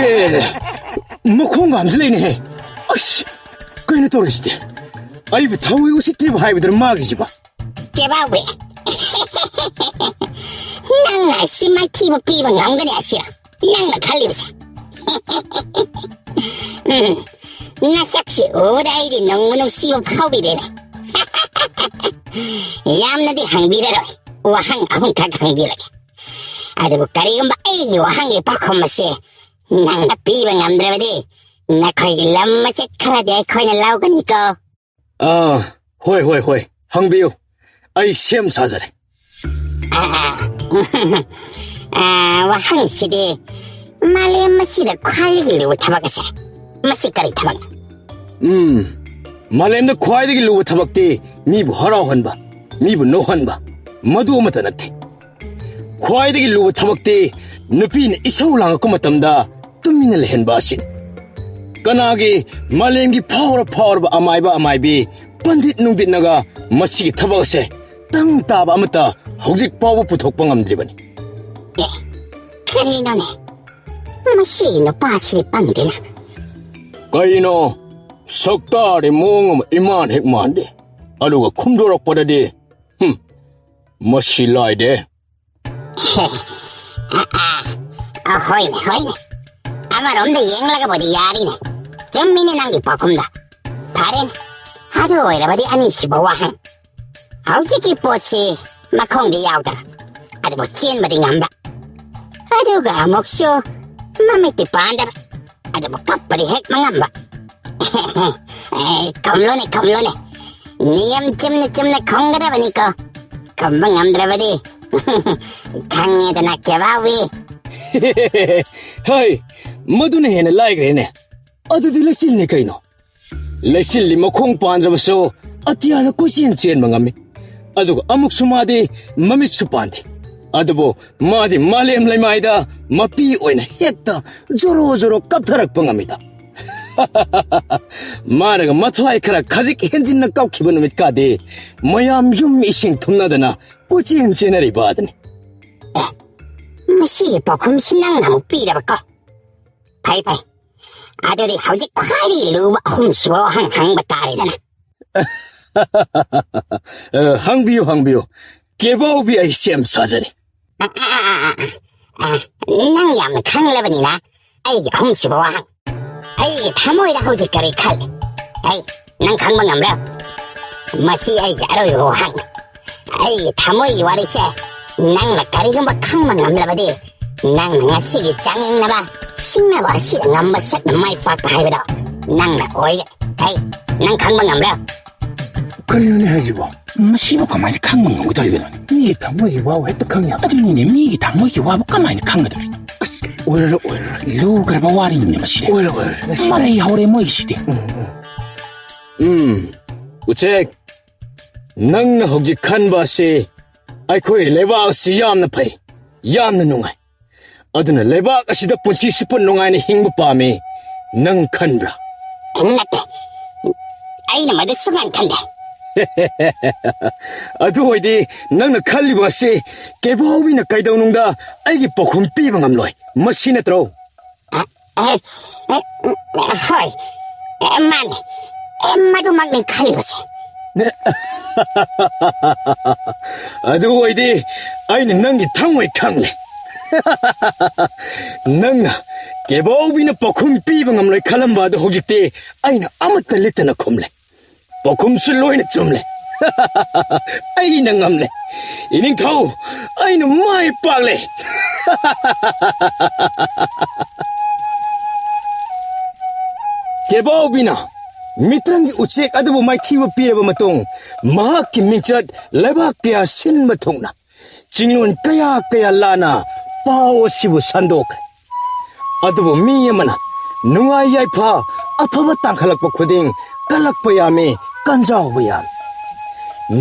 ꯑꯦ, ꯃꯈꯣꯡꯒ ꯍꯥꯝꯖꯤꯜꯂꯛꯏꯅꯦ ꯍꯦ꯫ ꯑꯁ, ꯀꯩꯅꯣ ꯇꯧꯔꯤꯁꯤꯗꯤ? ꯑꯩꯕꯨ ꯊꯋꯥꯏ ꯎꯁꯤꯠꯇ꯭ꯔꯤꯕ ꯍꯥꯏꯕꯗꯨꯔ ꯃꯥꯒꯤꯁꯤꯕ? ꯀꯦꯕꯥꯎꯕꯤ, ꯅꯪꯅ ꯑꯁꯤ ꯃꯥꯏꯊꯤꯕ ꯄꯤꯕ ꯉꯝꯒꯅꯤ ꯑꯁꯤꯔ ꯅꯪꯅ ꯈꯜꯂꯤꯕꯁꯦ? ꯎꯝ, ꯅꯁꯛꯁꯤ ꯎꯕꯗ ꯑꯩꯗꯤ ꯅꯨꯡꯕꯨ ꯅꯨꯡꯁꯤꯕ ꯐꯥꯎꯕꯤꯔꯦꯅꯦ꯫ ꯌꯥꯝꯅꯗꯤ ꯍꯪꯕꯤꯔꯔꯣꯏ, ꯋꯥꯍꯪ ꯑꯍꯨꯝꯈꯛ ꯍꯪꯕꯤꯔꯒꯦ꯫ ꯑꯗꯨꯕꯨ ꯀꯔꯤꯒꯨꯝꯕ ꯑꯩꯒꯤ ꯋꯥꯍꯪꯒꯤ ꯄꯥꯎꯈꯨꯝ ꯑꯁꯤ ꯅꯪꯅ ꯄꯤꯕ ꯉꯝꯗ꯭ꯔꯕꯗꯤ ꯅꯈꯣꯏꯒꯤ ꯂꯝ ꯃꯆꯦꯠ ꯈꯔꯗꯤ ꯑꯩꯈꯣꯏꯅ ꯂꯧꯒꯅꯤꯀꯣ꯫ ꯑꯥ, ꯍꯣꯏ, ꯍꯣꯏ, ꯍꯣꯏ, ꯍꯪꯕꯤꯌꯨ, ꯑꯩ ꯁꯦꯝ ꯁꯥꯖꯔꯦ꯫ ꯑꯥ, ꯑꯥ꯫ ꯑꯥ, ꯋꯥꯍꯪꯁꯤꯗꯤ, ꯃꯥꯂꯦꯝ ꯑꯁꯤꯗ ꯈ꯭ꯋꯥꯏꯗꯒꯤ ꯂꯨꯕ ꯊꯕꯛ ꯑꯁꯦ ꯃꯁꯤ ꯀꯔꯤ ꯊꯕꯛꯅꯣ? ꯎꯝ, ꯃꯥꯂꯦꯝꯗ ꯈ꯭ꯋꯥꯏꯗꯒꯤ ꯂꯨꯕ ꯊꯕꯛꯇꯤ ꯃꯤꯕꯨ ꯍꯔꯥꯎꯍꯟꯕ, ꯃꯤꯕꯨ ꯅꯣꯛꯍꯟꯕ, ꯃꯗꯨ ꯑꯃꯠꯇ ꯅꯠꯇꯦ꯫ ꯈ꯭ꯋꯥꯏꯗꯒꯤ ꯂꯨꯕ ꯊꯕꯛꯇꯤ ꯅꯨꯄꯤꯅ ꯏꯁꯧ ꯂꯥꯡꯉꯛꯄ ꯃꯇꯝꯗ ꯇꯨꯃꯤꯟꯅ ꯂꯩꯍꯟꯕ ꯑꯁꯤꯅꯤ꯫ ꯀꯅꯥꯒꯤ ꯃꯥꯂꯦꯝꯒꯤ ꯐꯥꯎꯔ ꯐꯥꯎꯔꯕ ꯑꯃꯥꯏꯕ ꯑꯃꯥꯏꯕꯤ, ꯄꯟꯗꯤꯠ ꯅꯨꯡꯗꯤꯠꯅꯒ ꯃꯁꯤꯒꯤ ꯊꯕꯛ ꯑꯁꯦ ꯇꯪ ꯇꯥꯕ ꯑꯃꯠꯇ ꯍꯧꯖꯤꯛ ꯐꯥꯎꯕ ꯄꯨꯊꯣꯛꯄ ꯉꯝꯗ꯭ꯔꯤꯕꯅꯤ꯫ ꯑꯦ, ꯀꯔꯤꯅꯣꯅꯦ? ꯃꯁꯤꯒꯤ ꯅꯨꯄꯥꯁꯤꯗꯤ ꯄꯪꯗꯦꯅ꯫ ꯀꯩꯅꯣ? ꯁꯛꯇꯥꯗꯤ ꯃꯑꯣꯡ ꯑꯃ ꯏꯃꯥꯟ ꯍꯦꯛ ꯃꯥꯟꯗꯦ꯫ ꯑꯗꯨꯒ ꯈꯨꯝꯗꯣꯔꯛꯄꯗꯗꯤ, ꯍꯨꯝ, ꯃꯁꯤ ꯂꯥꯏꯗꯦ꯫ ꯑ, ꯑ, ꯑ, ꯍꯣꯏꯅꯦ, ꯍꯣꯏꯅꯦ꯫ ꯑꯃꯔꯣꯝꯗ ꯌꯦꯡꯂꯒꯕꯨꯗꯤ ꯌꯥꯔꯤꯅꯦ꯫ ꯆꯨꯝꯃꯤꯅꯦ ꯅꯪꯒꯤ ꯄꯥꯎꯈꯨꯝꯗ꯫ ꯐꯔꯦꯅꯦ꯫ ꯑꯗꯨ ꯑꯣꯏꯔꯕꯗꯤ ꯑꯅꯤꯁꯨꯕ ꯋꯥꯍꯪ꯫ ꯍꯧꯖꯤꯛꯀꯤ ꯄꯣꯠꯁꯤ ꯃꯈꯣꯡꯗꯤ ꯌꯥꯎꯗ꯭ꯔꯥ, ꯑꯗꯨꯕꯨ ꯆꯦꯟꯕꯗꯤ ꯉꯝꯕ꯫ ꯑꯗꯨꯒ ꯑꯃꯨꯛꯁꯨ ꯃꯃꯤꯠꯇꯤ ꯄꯥꯟꯗꯕ, ꯑꯗꯨꯕꯨ ꯀꯞꯄꯗꯤ ꯍꯦꯛ ꯃꯉꯝꯕ꯫ ꯑꯦ, ꯈꯨꯝꯂꯨꯅꯦ, ꯈꯨꯝꯂꯨꯅꯦ꯫ ꯅꯤꯌꯝ ꯆꯨꯝꯅ ꯆꯨꯝꯅ ꯈꯨꯝꯒꯗꯕꯅꯤꯀꯣ꯫ ꯈꯨꯝꯕ ꯉꯝꯗ꯭ꯔꯕꯗꯤ ꯈꯪꯉꯦꯗꯅ, ꯀꯦꯕꯥꯎꯕꯤ꯫ ꯍꯩ, ꯃꯗꯨꯅ ꯍꯦꯟꯅ ꯂꯥꯏꯈ꯭ꯔꯦꯅꯦ꯫ ꯑꯗꯨꯗꯤ ꯂꯩꯆꯤꯜꯅꯤ ꯀꯩꯅꯣ꯫ ꯂꯩꯆꯤꯜꯗꯤ ꯃꯈꯣꯡ ꯄꯥꯟꯗ꯭ꯔꯕꯁꯨ ꯑꯇꯤꯌꯥꯗ ꯀꯣꯏꯆꯦꯟ ꯆꯦꯟꯕ ꯉꯝꯃꯤ꯫ ꯑꯗꯨꯒ ꯑꯃꯨꯛꯁꯨ ꯃꯥꯗꯤ ꯃꯃꯤꯠꯁꯨ ꯄꯥꯟꯗꯦ꯫ ꯑꯗꯨꯕꯨ ꯃꯥꯗꯤ ꯃꯥꯂꯦꯝ ꯂꯩꯃꯥꯏꯗ ꯃꯄꯤ ꯑꯣꯏꯅ ꯍꯦꯛꯇ ꯖꯣꯔꯣ ꯖꯣꯔꯣ ꯀꯞꯊꯔꯛꯄ ꯉꯝꯃꯤꯗ꯫ ꯃꯥꯅꯒ ꯃꯊ꯭ꯋꯥꯏ ꯈꯔ ꯈꯖꯤꯛ ꯍꯦꯟꯖꯤꯟꯅ ꯀꯞꯈꯤꯕ ꯅꯨꯃꯤꯠꯀꯥꯗꯤ ꯃꯌꯥꯝ ꯌꯨꯝ ꯏꯁꯤꯡ ꯊꯨꯝꯅꯗꯅ ꯀꯣꯏꯆꯦꯟ ꯆꯦꯟꯅꯔꯤꯕ ꯑꯗꯨꯅꯤ꯫ ꯑꯦ, ꯃꯁꯤꯒꯤ ꯄꯥꯎꯈꯨꯝꯁꯨ ꯅꯪꯅ ꯑꯃꯨꯛ ꯄꯤꯔꯕꯀꯣ? ꯐꯩ, ꯐꯩ꯫ ꯑꯗꯨꯗꯤ ꯍꯧꯖꯤꯛ ꯈ꯭ꯋꯥꯏꯗꯒꯤ ꯂꯨꯕ ꯑꯍꯨꯝꯁꯨꯕ ꯋꯥꯍꯪ ꯍꯪꯕ ꯇꯥꯔꯦꯗꯅ꯫ ꯑ, ꯍꯪꯕꯤꯌꯨ, ꯍꯪꯕꯤꯌꯨ꯫ ꯀꯦꯕꯥꯎꯕꯤ, ꯑꯩ ꯁꯦꯝ ꯁꯥꯖꯔꯦ꯫ ꯑ, ꯑ, ꯑ, ꯑ, ꯑ, ꯑ, ꯅꯪ ꯌꯥꯝꯅ ꯈꯪꯂꯕꯅꯤꯅ ꯑꯩꯒꯤ ꯑꯍꯨꯝꯁꯨꯕ ꯋꯥꯍꯪ꯫ ꯑꯩꯒꯤ ꯊꯃꯣꯏꯗ ꯍꯧꯖꯤꯛ ꯀꯔꯤ ꯈꯜꯂꯤ? ꯑꯩ, ꯅꯪ ꯈꯪꯕ ꯉꯝꯕ꯭ꯔꯥ? ꯃꯁꯤ ꯑꯩꯒꯤ ꯑꯔꯣꯏꯕ ꯋꯥꯍꯪꯅꯤ꯫ ꯑꯩꯒꯤ ꯊꯃꯣꯏꯒꯤ ꯋꯥꯔꯤꯁꯦ ꯅꯪꯅ ꯀꯔꯤꯒꯨꯝꯕ ꯈꯪꯕ ꯉꯝꯂꯕꯗꯤ, ꯅꯪꯅ ꯉꯁꯤꯒꯤ ꯆꯥꯡꯌꯦꯡꯅꯕ ꯁꯤꯡꯅꯕ ꯑꯁꯤꯗ ꯉꯝꯕ ꯁꯛꯅ ꯃꯥꯏ ꯄꯥꯛꯄ ꯍꯥꯏꯕꯗꯣ ꯅꯪꯅ ꯑꯣꯏꯒꯅꯤ꯫ ꯑꯩ, ꯅꯪ ꯈꯪꯕ ꯉꯝꯕ꯭ꯔꯥ? ꯀꯔꯤꯅꯣꯅꯦ ꯍꯥꯏꯁꯤꯕꯣ? ꯃꯁꯤꯕꯨ ꯀꯃꯥꯏꯅ ꯈꯪꯕ ꯉꯝꯒꯗꯧꯔꯤꯕꯅꯣꯅꯦ? ꯃꯤꯒꯤ ꯊꯃꯣꯏꯒꯤ ꯋꯥꯕꯨ ꯍꯦꯛꯇ ꯈꯪ ꯌꯥꯕ? ꯑꯗꯨꯅꯤꯅꯦ, ꯃꯤꯒꯤ ꯊꯃꯣꯏꯒꯤ ꯋꯥꯕꯨ ꯀꯃꯥꯏꯅ ꯈꯪꯒꯗꯧꯔꯤ? ꯑꯁ, ꯑꯣꯏꯔꯔꯣꯏ, ꯑꯣꯏꯔꯔꯣꯏ꯫ ꯂꯨꯈ꯭ꯔꯕ ꯋꯥꯔꯤꯅꯤꯅꯦ ꯃꯁꯤꯗꯤ꯫ ꯑꯣꯏꯔꯔꯣꯏ, ꯑꯣꯏꯔꯔꯣꯏ, ꯃꯁꯤ꯫ ꯃꯔꯩ ꯍꯧꯔꯦ ꯃꯣꯏꯒꯤꯁꯤꯗꯤ꯫ ꯎꯝ, ꯎꯝ꯫ ꯎꯝ, ꯎꯆꯦꯛ, ꯅꯪꯅ ꯍꯧꯖꯤꯛ ꯈꯟꯕ ꯑꯁꯤ ꯑꯩꯈꯣꯏ ꯂꯩꯕꯥꯛ ꯑꯁꯤ ꯌꯥꯝꯅ ꯐꯩ, ꯌꯥꯝꯅ ꯅꯨꯡꯉꯥꯏ꯫ ꯑꯗꯨꯅ ꯂꯩꯕꯥꯛ ꯑꯁꯤꯗ ꯄꯨꯟꯁꯤ ꯆꯨꯞꯄ ꯅꯨꯡꯉꯥꯏꯅ ꯍꯤꯡꯕ ꯄꯥꯝꯃꯤ꯫ ꯅꯪ ꯈꯟꯕ꯭ꯔꯥ? ꯅꯠꯇꯦ, ꯑꯩꯅ ꯃꯗꯨ ꯁꯨꯡꯈꯟ ꯈꯟꯗꯦ꯫ ꯑꯗꯨ ꯑꯣꯏꯗꯤ ꯅꯪꯅ ꯈꯜꯂꯤꯕ ꯑꯁꯤ ꯀꯦꯕꯥꯎꯕꯤꯅ ꯀꯩꯗꯧꯅꯨꯡꯗ ꯑꯩꯒꯤ ꯄꯥꯎꯈꯨꯝ ꯄꯤꯕ ꯉꯝꯂꯣꯏ꯫ ꯃꯁꯤ ꯅꯠꯇ꯭ꯔꯣ? ꯑ, ꯑ, ꯑ, ꯍꯣꯏ, ꯑ, ꯃꯥꯅꯦ꯫ ꯑ, ꯃꯗꯨꯃꯛꯅꯤ ꯈꯜꯂꯤꯕꯁꯦ꯫ ꯑꯗꯨ ꯑꯣꯏꯗꯤ ꯑꯩꯅ ꯅꯪꯒꯤ ꯊꯃꯣꯏ ꯈꯪꯂꯦ꯫ ꯅꯪꯅ ꯀꯦꯕꯥꯎꯕꯤꯅ ꯄꯥꯎꯈꯨꯝ ꯄꯤꯕ ꯉꯝꯂꯣꯏ ꯈꯜꯂꯝꯕ ꯑꯗꯨ ꯍꯧꯖꯤꯛꯇꯤ ꯑꯩꯅ ꯑꯃꯠꯇ ꯂꯤꯠꯇꯅ ꯈꯨꯝꯂꯦ꯫ ꯄꯥꯎꯈꯨꯝꯁꯨ ꯂꯣꯏꯅ ꯆꯨꯝꯂꯦ꯫ ꯑꯩꯅ ꯉꯝꯂꯦ꯫ ꯏꯅꯤꯡꯊꯧ, ꯑꯩꯅ ꯃꯥꯏ ꯄꯥꯛꯂꯦ꯫ ꯀꯦꯕꯥꯎꯕꯤꯅ ꯃꯤꯇ꯭ꯔꯪꯒꯤ ꯎꯆꯦꯛ ꯑꯗꯨꯕꯨ ꯃꯥꯏꯊꯤꯕ ꯄꯤꯔꯕ ꯃꯇꯨꯡ, ꯃꯍꯥꯛꯀꯤ ꯃꯤꯡꯆꯠ ꯂꯩꯕꯥꯛ ꯀꯌꯥ ꯁꯤꯟꯕ ꯊꯨꯡꯅ ꯆꯤꯡꯂꯣꯟ ꯀꯌꯥ ꯀꯌꯥ ꯂꯥꯟꯅ ꯄꯥꯎ ꯑꯁꯤꯕꯨ ꯁꯟꯗꯣꯛꯈ꯭ꯔꯦ꯫ ꯑꯗꯨꯕꯨ ꯃꯤ ꯑꯃꯅ ꯅꯨꯡꯉꯥꯏ ꯌꯥꯏꯐ ꯑꯐꯕ ꯇꯥꯡꯈꯠꯂꯛꯄ ꯈꯨꯗꯤꯡ ꯀꯜꯂꯛꯄ ꯌꯥꯝꯃꯤ, ꯀꯟꯖꯥꯎꯕ ꯌꯥꯝꯃꯤ꯫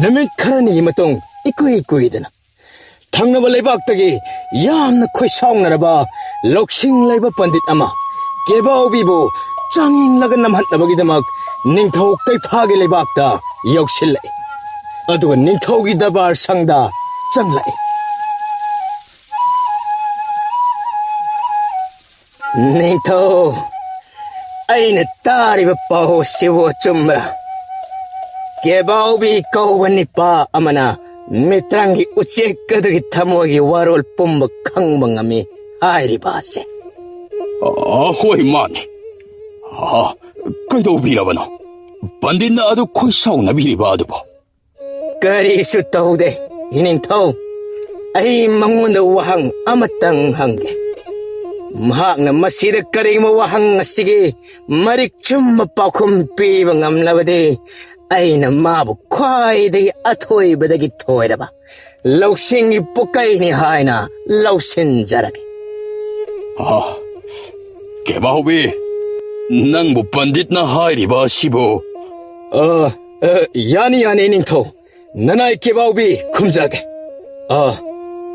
ꯅꯨꯃꯤꯠ ꯈꯔꯅꯤꯒꯤ ꯃꯇꯨꯡ ꯏꯀꯨꯏ ꯀꯨꯏꯗꯅ ꯊꯪꯅꯕ ꯂꯩꯕꯥꯛꯇꯒꯤ ꯌꯥꯝꯅ ꯈꯣꯏꯁꯥꯎꯅꯔꯕ ꯂꯧꯁꯤꯡ ꯂꯩꯕ ꯄꯟꯗꯤꯠ ꯑꯃ ꯀꯦꯕꯥꯎꯕꯤꯕꯨ ꯆꯥꯡꯌꯦꯡꯂꯒ ꯅꯝꯍꯠꯅꯕꯒꯤꯗꯃꯛ ꯅꯤꯡꯊꯧ ꯀꯩꯐꯥꯒꯤ ꯂꯩꯕꯥꯛꯇ ꯌꯧꯁꯤꯜꯂꯛꯏ꯫ ꯑꯗꯨꯒ ꯅꯤꯡꯊꯧꯒꯤ ꯗꯔꯕꯥꯔ ꯁꯪꯗ ꯆꯪꯂꯛꯏ꯫ ꯅꯤꯡꯊꯧ, ꯑꯩꯅ ꯇꯥꯔꯤꯕ ꯄꯥꯎꯁꯤꯕꯨ ꯑꯆꯨꯝꯕ꯭ꯔꯥ? ꯀꯦꯕꯥꯎꯕꯤ ꯀꯧꯕ ꯅꯤꯄꯥ ꯑꯃꯅ ꯃꯤꯇ꯭ꯔꯪꯒꯤ ꯎꯆꯦꯛ ꯑꯗꯨꯒꯤ ꯊꯃꯣꯏꯒꯤ ꯋꯥꯔꯣꯜ ꯄꯨꯝꯕ ꯈꯪꯕ ꯉꯝꯃꯤ ꯍꯥꯏꯔꯤꯕ ꯑꯁꯦ꯫ ꯑ, ꯍꯣꯏ, ꯃꯥꯅꯤ꯫ ꯑ, ꯀꯩꯗꯧꯕꯤꯔꯕꯅꯣ? ꯄꯟꯗꯤꯠꯅ ꯑꯗꯨ ꯈꯣꯏꯁꯥꯎꯅꯕꯤꯔꯤꯕ ꯑꯗꯨꯕꯨ? ꯀꯔꯤꯁꯨ ꯇꯧꯗꯦ, ꯏꯅꯤꯡꯊꯧ꯫ ꯑꯩ ꯃꯉꯣꯟꯗ ꯋꯥꯍꯪ ꯑꯃꯇꯪ ꯍꯪꯒꯦ꯫ ꯃꯍꯥꯛꯅ ꯃꯁꯤꯗ ꯀꯔꯤꯒꯨꯝꯕ ꯋꯥꯍꯪ ꯑꯁꯤꯒꯤ ꯃꯔꯤꯛ ꯆꯨꯝꯕ ꯄꯥꯎꯈꯨꯝ ꯄꯤꯕ ꯉꯝꯂꯕꯗꯤ, ꯑꯩꯅ ꯃꯥꯕꯨ ꯈ꯭ꯋꯥꯏꯗꯒꯤ ꯑꯊꯣꯏꯕꯗꯒꯤ ꯊꯣꯏꯔꯕ ꯂꯧꯁꯤꯡꯒꯤ ꯄꯨꯀꯩꯅꯤ ꯍꯥꯏꯅ ꯂꯧꯁꯤꯟꯖꯔꯒꯦ꯫ ꯑ, ꯀꯦꯕꯥꯎꯕꯤ, ꯅꯪꯕꯨ ꯄꯟꯗꯤꯠꯅ ꯍꯥꯏꯔꯤꯕ ꯑꯁꯤꯕꯨ? ꯑ, ꯑ, ꯌꯥꯅꯤ, ꯌꯥꯅꯤ, ꯅꯤꯡꯊꯧ꯫ ꯅꯅꯥꯏ ꯀꯦꯕꯥꯎꯕꯤ ꯈꯨꯝꯖꯒꯦ꯫ ꯑ,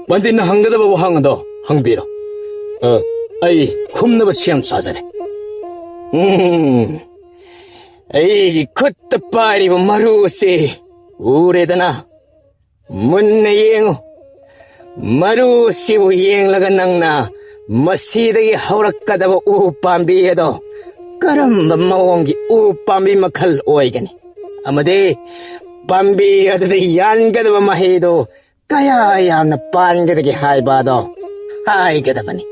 ꯄꯟꯗꯤꯠꯅ ꯍꯪꯒꯗꯕ ꯋꯥꯍꯪ ꯑꯗꯣ ꯍꯪꯕꯤꯔꯣ꯫ ꯑ, ꯑꯩ ꯈꯨꯝꯅꯕ ꯁꯦꯝ ꯁꯥꯖꯔꯦ꯫ ꯎꯝ, ꯑꯩꯒꯤ ꯈꯨꯠꯇ ꯄꯥꯏꯔꯤꯕ ꯃꯔꯨ ꯑꯁꯤ ꯎꯔꯦꯗꯅ? ꯃꯨꯟꯅ ꯌꯦꯡꯉꯨ꯫ ꯃꯔꯨ ꯑꯁꯤꯕꯨ ꯌꯦꯡꯂꯒ ꯅꯪꯅ ꯃꯁꯤꯗꯒꯤ ꯍꯧꯔꯛꯀꯗꯕ ꯎ ꯄꯥꯝꯕꯤ ꯑꯗꯣ ꯀꯔꯝꯕ ꯃꯑꯣꯡꯒꯤ ꯎ ꯄꯥꯝꯕꯤ ꯃꯈꯜ ꯑꯣꯏꯒꯅꯤ? ꯑꯃꯗꯤ ꯄꯥꯝꯕꯤ ꯑꯗꯨꯗ ꯌꯥꯟꯒꯗꯕ ꯃꯍꯩꯗꯣ ꯀꯌꯥ ꯌꯥꯝꯅ ꯄꯥꯟꯒꯗꯒꯦ ꯍꯥꯏꯕ ꯑꯗꯣ ꯍꯥꯏꯒꯗꯕꯅꯤ꯫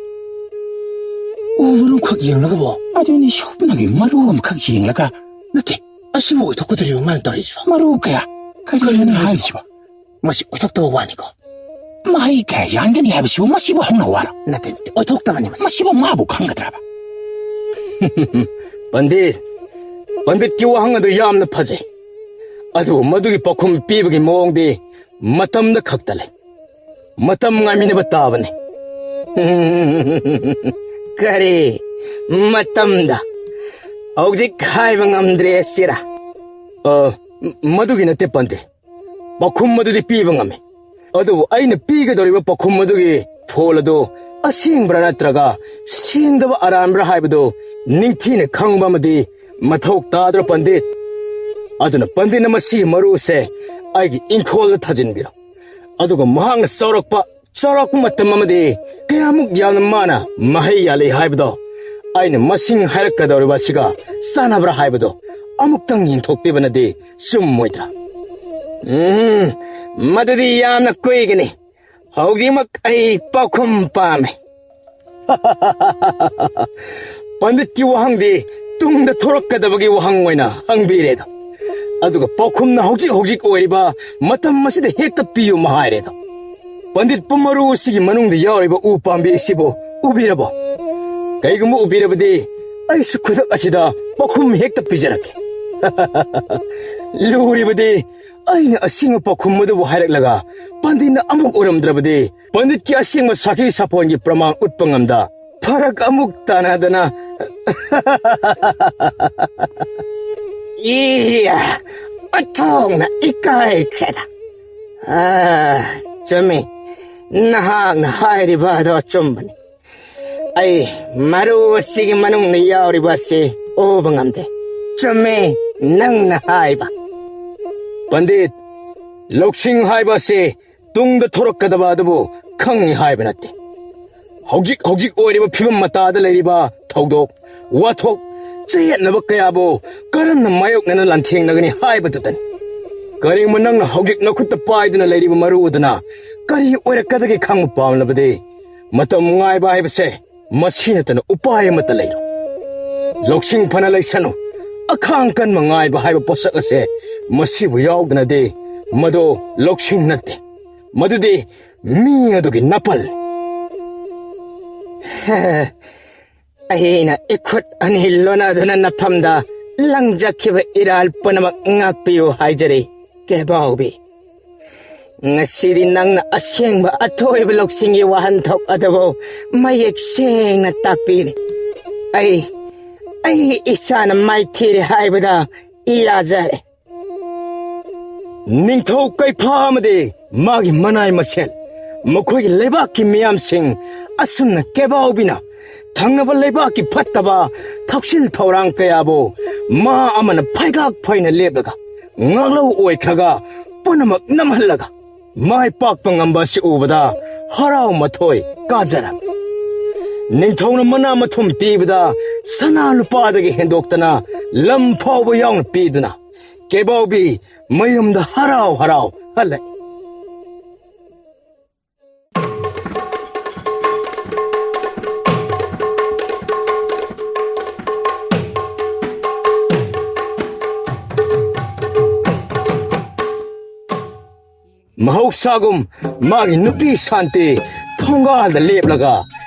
ꯎ ꯃꯔꯨꯈꯛ ꯌꯦꯡꯂꯒꯕꯣ? ꯑꯗꯨꯅꯤ, ꯁꯨꯞꯅꯒꯤ ꯃꯔꯨ ꯑꯃꯈꯛ ꯌꯦꯡꯂꯒ꯫ ꯅꯠꯇꯦ, ꯑꯁꯤꯕꯨ ꯑꯣꯏꯊꯣꯛꯀꯗꯧꯔꯤꯕ ꯃꯥꯅ ꯇꯧꯔꯤꯁꯤꯕꯣ? ꯃꯔꯨ ꯀꯌꯥ? ꯀꯔꯤꯅꯣꯅꯦ ꯍꯥꯏꯔꯤꯁꯤꯕꯣ? ꯃꯁꯤ ꯑꯣꯏꯊꯣꯛꯇꯕ ꯋꯥꯅꯤꯀꯣ꯫ ꯃꯍꯩ ꯀꯌꯥ ꯌꯥꯟꯒꯅꯤ ꯍꯥꯏꯕꯁꯤꯕꯨ ꯃꯁꯤꯕꯨ ꯍꯧꯅ ꯋꯥꯔꯣ? ꯅꯠꯇꯦ, ꯅꯠꯇꯦ, ꯑꯣꯏꯊꯣꯛꯇꯕꯅꯤ ꯃꯁꯤ꯫ ꯃꯁꯤꯕꯨ ꯃꯥꯕꯨ ꯈꯪꯒꯗ꯭ꯔꯕ? ꯄꯟꯗꯤꯠ, ꯄꯟꯗꯤꯠꯀꯤ ꯋꯥꯍꯪ ꯑꯗꯨ ꯌꯥꯝꯅ ꯐꯖꯩ꯫ ꯑꯗꯨꯕꯨ ꯃꯗꯨꯒꯤ ꯄꯥꯎꯈꯨꯝ ꯄꯤꯕꯒꯤ ꯃꯑꯣꯡꯗꯤ ꯃꯇꯝꯗ ꯈꯛꯇ ꯂꯩ꯫ ꯃꯇꯝ ꯉꯥꯏꯃꯤꯟꯅꯕ ꯇꯥꯕꯅꯤ꯫ ꯀꯔꯤ? ꯃꯇꯝꯗ? ꯍꯧꯖꯤꯛ ꯍꯥꯏꯕ ꯉꯝꯗ꯭ꯔꯦ ꯁꯤꯔꯥ? ꯑ, ꯃꯗꯨꯒꯤ ꯅꯠꯇꯦ ꯄꯟꯗꯤꯠ꯫ ꯄꯥꯎꯈꯨꯝ ꯑꯗꯨꯗꯤ ꯄꯤꯕ ꯉꯝꯃꯤ꯫ ꯑꯗꯨꯕꯨ ꯑꯩꯅ ꯄꯤꯒꯗꯧꯔꯤꯕ ꯄꯥꯎꯈꯨꯝ ꯑꯗꯨꯒꯤ ꯐꯣꯜ ꯑꯗꯨ ꯑꯁꯦꯡꯕ꯭ꯔꯥ ꯅꯠꯇ꯭ꯔꯒ ꯁꯦꯡꯗꯕ ꯑꯔꯥꯟꯕ꯭ꯔꯥ ꯍꯥꯏꯕꯗꯨ ꯅꯤꯡꯊꯤꯅ ꯈꯪꯕ ꯑꯃꯗꯤ ꯃꯊꯧ ꯇꯥꯗ꯭ꯔꯣ ꯄꯟꯗꯤꯠ? ꯑꯗꯨꯅ ꯄꯟꯗꯤꯠꯅ ꯃꯁꯤꯒꯤ ꯃꯔꯨꯁꯦ ꯑꯩꯒꯤ ꯏꯪꯈꯣꯜꯗ ꯊꯥꯖꯤꯟꯕꯤꯔꯣ꯫ ꯑꯗꯨꯒ ꯃꯍꯥꯛꯅ ꯆꯥꯎꯔꯛꯄ, ꯆꯥꯎꯔꯛꯄ ꯃꯇꯝ ꯑꯃꯗꯤ ꯀꯌꯥꯃꯨꯛ ꯌꯥꯝꯅ ꯃꯥꯅ ꯃꯍꯩ ꯌꯥꯜꯂꯤ ꯍꯥꯏꯕꯗꯣ ꯑꯩꯅ ꯃꯁꯤꯡ ꯍꯥꯏꯔꯛꯀꯗꯧꯔꯤꯕ ꯑꯁꯤꯒ ꯆꯥꯟꯅꯕ꯭ꯔꯥ ꯍꯥꯏꯕꯗꯣ ꯑꯃꯨꯛꯇꯪ ꯌꯦꯡꯊꯣꯛꯄꯤꯕꯅꯗꯤ ꯆꯨꯝꯃꯣꯏꯗ꯭ꯔꯥ? ꯎꯝ, ꯃꯗꯨꯗꯤ ꯌꯥꯝꯅ ꯀꯨꯏꯒꯅꯤ꯫ ꯍꯧꯖꯤꯛꯃꯛ ꯑꯩ ꯄꯥꯎꯈꯨꯝ ꯄꯥꯝꯃꯤ꯫ ꯄꯟꯗꯤꯠꯀꯤ ꯋꯥꯍꯪꯗꯤ ꯇꯨꯡꯗ ꯊꯣꯔꯛꯀꯗꯕꯒꯤ ꯋꯥꯍꯪ ꯑꯣꯏꯅ ꯍꯪꯕꯤꯔꯦꯗꯣ꯫ ꯑꯗꯨꯒ ꯄꯥꯎꯈꯨꯝꯅ ꯍꯧꯖꯤꯛ ꯍꯧꯖꯤꯛ ꯑꯣꯏꯔꯤꯕ ꯃꯇꯝ ꯑꯁꯤꯗ ꯍꯦꯛꯇ ꯄꯤꯌꯨ ꯍꯥꯏꯔꯦꯗꯣ꯫ ꯄꯟꯗꯤꯠ ꯄꯨꯝ ꯃꯔꯨ ꯑꯁꯤꯒꯤ ꯃꯅꯨꯡꯗ ꯌꯥꯎꯔꯤꯕ ꯎ ꯄꯥꯝꯕꯤ ꯑꯁꯤꯕꯨ ꯎꯕꯤꯔꯕꯣ? ꯀꯩꯒꯨꯝꯕ ꯎꯕꯤꯔꯕꯗꯤ ꯑꯩꯁꯨ ꯈꯨꯗꯛ ꯑꯁꯤꯗ ꯄꯥꯎꯈꯨꯝ ꯍꯦꯛꯇ ꯄꯤꯖꯔꯛꯀꯦ꯫ ꯂꯨꯔꯤꯕꯗꯤ ꯑꯩꯅ ꯑꯁꯦꯡꯕ ꯄꯥꯎꯈꯨꯝ ꯑꯗꯨꯕꯨ ꯍꯥꯏꯔꯛꯂꯒ ꯄꯟꯗꯤꯠꯅ ꯑꯃꯨꯛ ꯎꯔꯝꯗ꯭ꯔꯕꯗꯤ ꯄꯟꯗꯤꯠꯀꯤ ꯑꯁꯦꯡꯕ ꯁꯥꯈꯤ ꯁꯥꯄꯣꯟꯒꯤ ꯄ꯭ꯔꯃꯥꯟ ꯎꯠꯄ ꯉꯝꯗ ꯐꯔꯛ ꯑꯃꯨꯛ ꯇꯥꯅꯗꯅ꯫ ꯏꯌꯥ! ꯑꯣꯟꯊꯣꯛꯅ ꯏꯀꯥꯏꯈ꯭ꯔꯦꯗ꯫ ꯑꯥ, ꯆꯨꯝꯃꯤ꯫ ꯅꯍꯥꯛꯅ ꯍꯥꯏꯔꯤꯕ ꯑꯗꯣ ꯑꯆꯨꯝꯕꯅꯤ꯫ ꯑꯩ ꯃꯔꯨ ꯑꯁꯤꯒꯤ ꯃꯅꯨꯡꯗ ꯌꯥꯎꯔꯤꯕ ꯑꯁꯤ ꯎꯕ ꯉꯝꯗꯦ꯫ ꯆꯨꯝꯃꯤ, ꯅꯪꯅ ꯍꯥꯏꯕ꯫ ꯄꯟꯗꯤꯠ, ꯂꯧꯁꯤꯡ ꯍꯥꯏꯕ ꯑꯁꯤ ꯇꯨꯡꯗ ꯊꯣꯔꯛꯀꯗꯕ ꯑꯗꯨꯕꯨ ꯈꯪꯉꯤ ꯍꯥꯏꯕ ꯅꯠꯇꯦ꯫ ꯍꯧꯖꯤꯛ ꯍꯧꯖꯤꯛ ꯑꯣꯏꯔꯤꯕ ꯐꯤꯕꯝ ꯃꯇꯥꯗ ꯂꯩꯔꯤꯕ ꯊꯧꯗꯣꯛ, ꯋꯥꯊꯣꯛ, ꯆꯌꯦꯠꯅꯕ ꯀꯌꯥꯕꯨ ꯀꯔꯝꯅ ꯃꯥꯌꯣꯛꯅꯅ ꯂꯥꯟꯊꯦꯡꯅꯒꯅꯤ ꯍꯥꯏꯕꯗꯨꯗꯅꯤ꯫ ꯀꯔꯤꯒꯨꯝꯕ ꯅꯪꯅ ꯍꯧꯖꯤꯛ ꯅꯈꯨꯠꯇ ꯄꯥꯏꯗꯨꯅ ꯂꯩꯔꯤꯕ ꯃꯔꯨ ꯑꯗꯨꯅ ꯀꯔꯤ ꯑꯣꯏꯔꯛꯀꯗꯒꯦ ꯈꯪꯕ ꯄꯥꯝꯂꯕꯗꯤ, ꯃꯇꯝ ꯉꯥꯏꯕ ꯍꯥꯏꯕꯁꯦ ꯃꯁꯤ ꯅꯠꯇꯅ ꯎꯄꯥꯏ ꯑꯃꯠꯇ ꯂꯩꯔꯣꯏ꯫ ꯂꯧꯁꯤꯡ ꯐꯅ ꯂꯩꯁꯅꯨ, ꯑꯈꯥꯡ ꯀꯟꯕ ꯉꯥꯏꯕ ꯍꯥꯏꯕ ꯄꯣꯠꯁꯛ ꯑꯁꯦ ꯃꯁꯤꯕꯨ ꯌꯥꯎꯗꯅꯗꯤ ꯃꯗꯨ ꯂꯧꯁꯤꯡ ꯅꯠꯇꯦ, ꯃꯗꯨꯗꯤ ꯃꯤ ꯑꯗꯨꯒꯤ ꯅꯥꯄꯜ꯫ ꯑꯩꯅ ꯏꯈꯨꯠ ꯑꯅꯤ ꯂꯣꯟꯅꯗꯨꯅ ꯅꯐꯝꯗ ꯂꯪꯖꯈꯤꯕ ꯏꯔꯥꯜ ꯄꯨꯝꯅꯃꯛ ꯉꯥꯛꯄꯤꯌꯨ ꯍꯥꯏꯖꯔꯤ, ꯀꯦꯕꯥꯎꯕꯤ꯫ ꯉꯁꯤꯗꯤ ꯅꯪꯅ ꯑꯁꯦꯡꯕ ꯑꯊꯣꯏꯕ ꯂꯧꯁꯤꯡꯒꯤ ꯋꯥꯍꯟꯊꯣꯛ ꯑꯗꯨꯕꯨ ꯃꯌꯦꯛ ꯁꯦꯡꯅ ꯇꯥꯛꯄꯤꯔꯦ꯫ ꯑꯩ, ꯑꯩ ꯏꯁꯥꯅ ꯃꯥꯏꯊꯤꯔꯦ ꯍꯥꯏꯕꯗ ꯌꯥꯖꯔꯦ꯫ ꯅꯤꯡꯊꯧ ꯀꯩꯐꯥ ꯑꯃꯗꯤ ꯃꯥꯒꯤ ꯃꯅꯥꯏ ꯃꯁꯦꯜ, ꯃꯈꯣꯏꯒꯤ ꯂꯩꯕꯥꯛꯀꯤ ꯃꯤꯌꯥꯝꯁꯤꯡ ꯑꯁꯨꯝꯅ ꯀꯦꯕꯥꯎꯕꯤꯅ ꯊꯪꯅꯕ ꯂꯩꯕꯥꯛꯀꯤ ꯐꯠꯇꯕ ꯊꯧꯁꯤꯜ ꯊꯧꯔꯥꯡ ꯀꯌꯥꯕꯨ ꯃꯥ ꯑꯃꯅ ꯐꯩꯒꯥꯛ ꯐꯩꯅ ꯂꯦꯞꯂꯒ ꯉꯥꯛꯂꯧ ꯑꯣꯏꯈ꯭ꯔꯒ ꯄꯨꯝꯅꯃꯛ ꯅꯝꯍꯜꯂꯒ ꯃꯥꯏ ꯄꯥꯛꯄ ꯉꯝꯕ ꯑꯁꯤ ꯎꯕꯗ ꯍꯔꯥꯎ ꯃꯊꯣꯏ ꯀꯥꯖꯔꯝꯃꯤ꯫ ꯅꯤꯡꯊꯧꯅ ꯃꯅꯥ ꯃꯊꯨꯝ ꯄꯤꯕꯗ ꯁꯅꯥ ꯂꯨꯄꯥꯗꯒꯤ ꯍꯦꯟꯗꯣꯛꯇꯅ ꯂꯝ ꯐꯥꯎꯕ ꯌꯥꯎꯅ ꯄꯤꯗꯨꯅ ꯀꯦꯕꯥꯎꯕꯤ ꯃꯌꯨꯝꯗ ꯍꯔꯥꯎ ꯍꯔꯥꯎ ꯍꯜꯂꯛꯏ꯫ ꯃꯍꯧꯁꯥꯒꯨꯝ ꯃꯥꯒꯤ ꯅꯨꯄꯤ ꯁꯥꯟꯇꯤ ꯊꯣꯡꯒꯥꯜꯗ ꯂꯦꯞꯂꯒ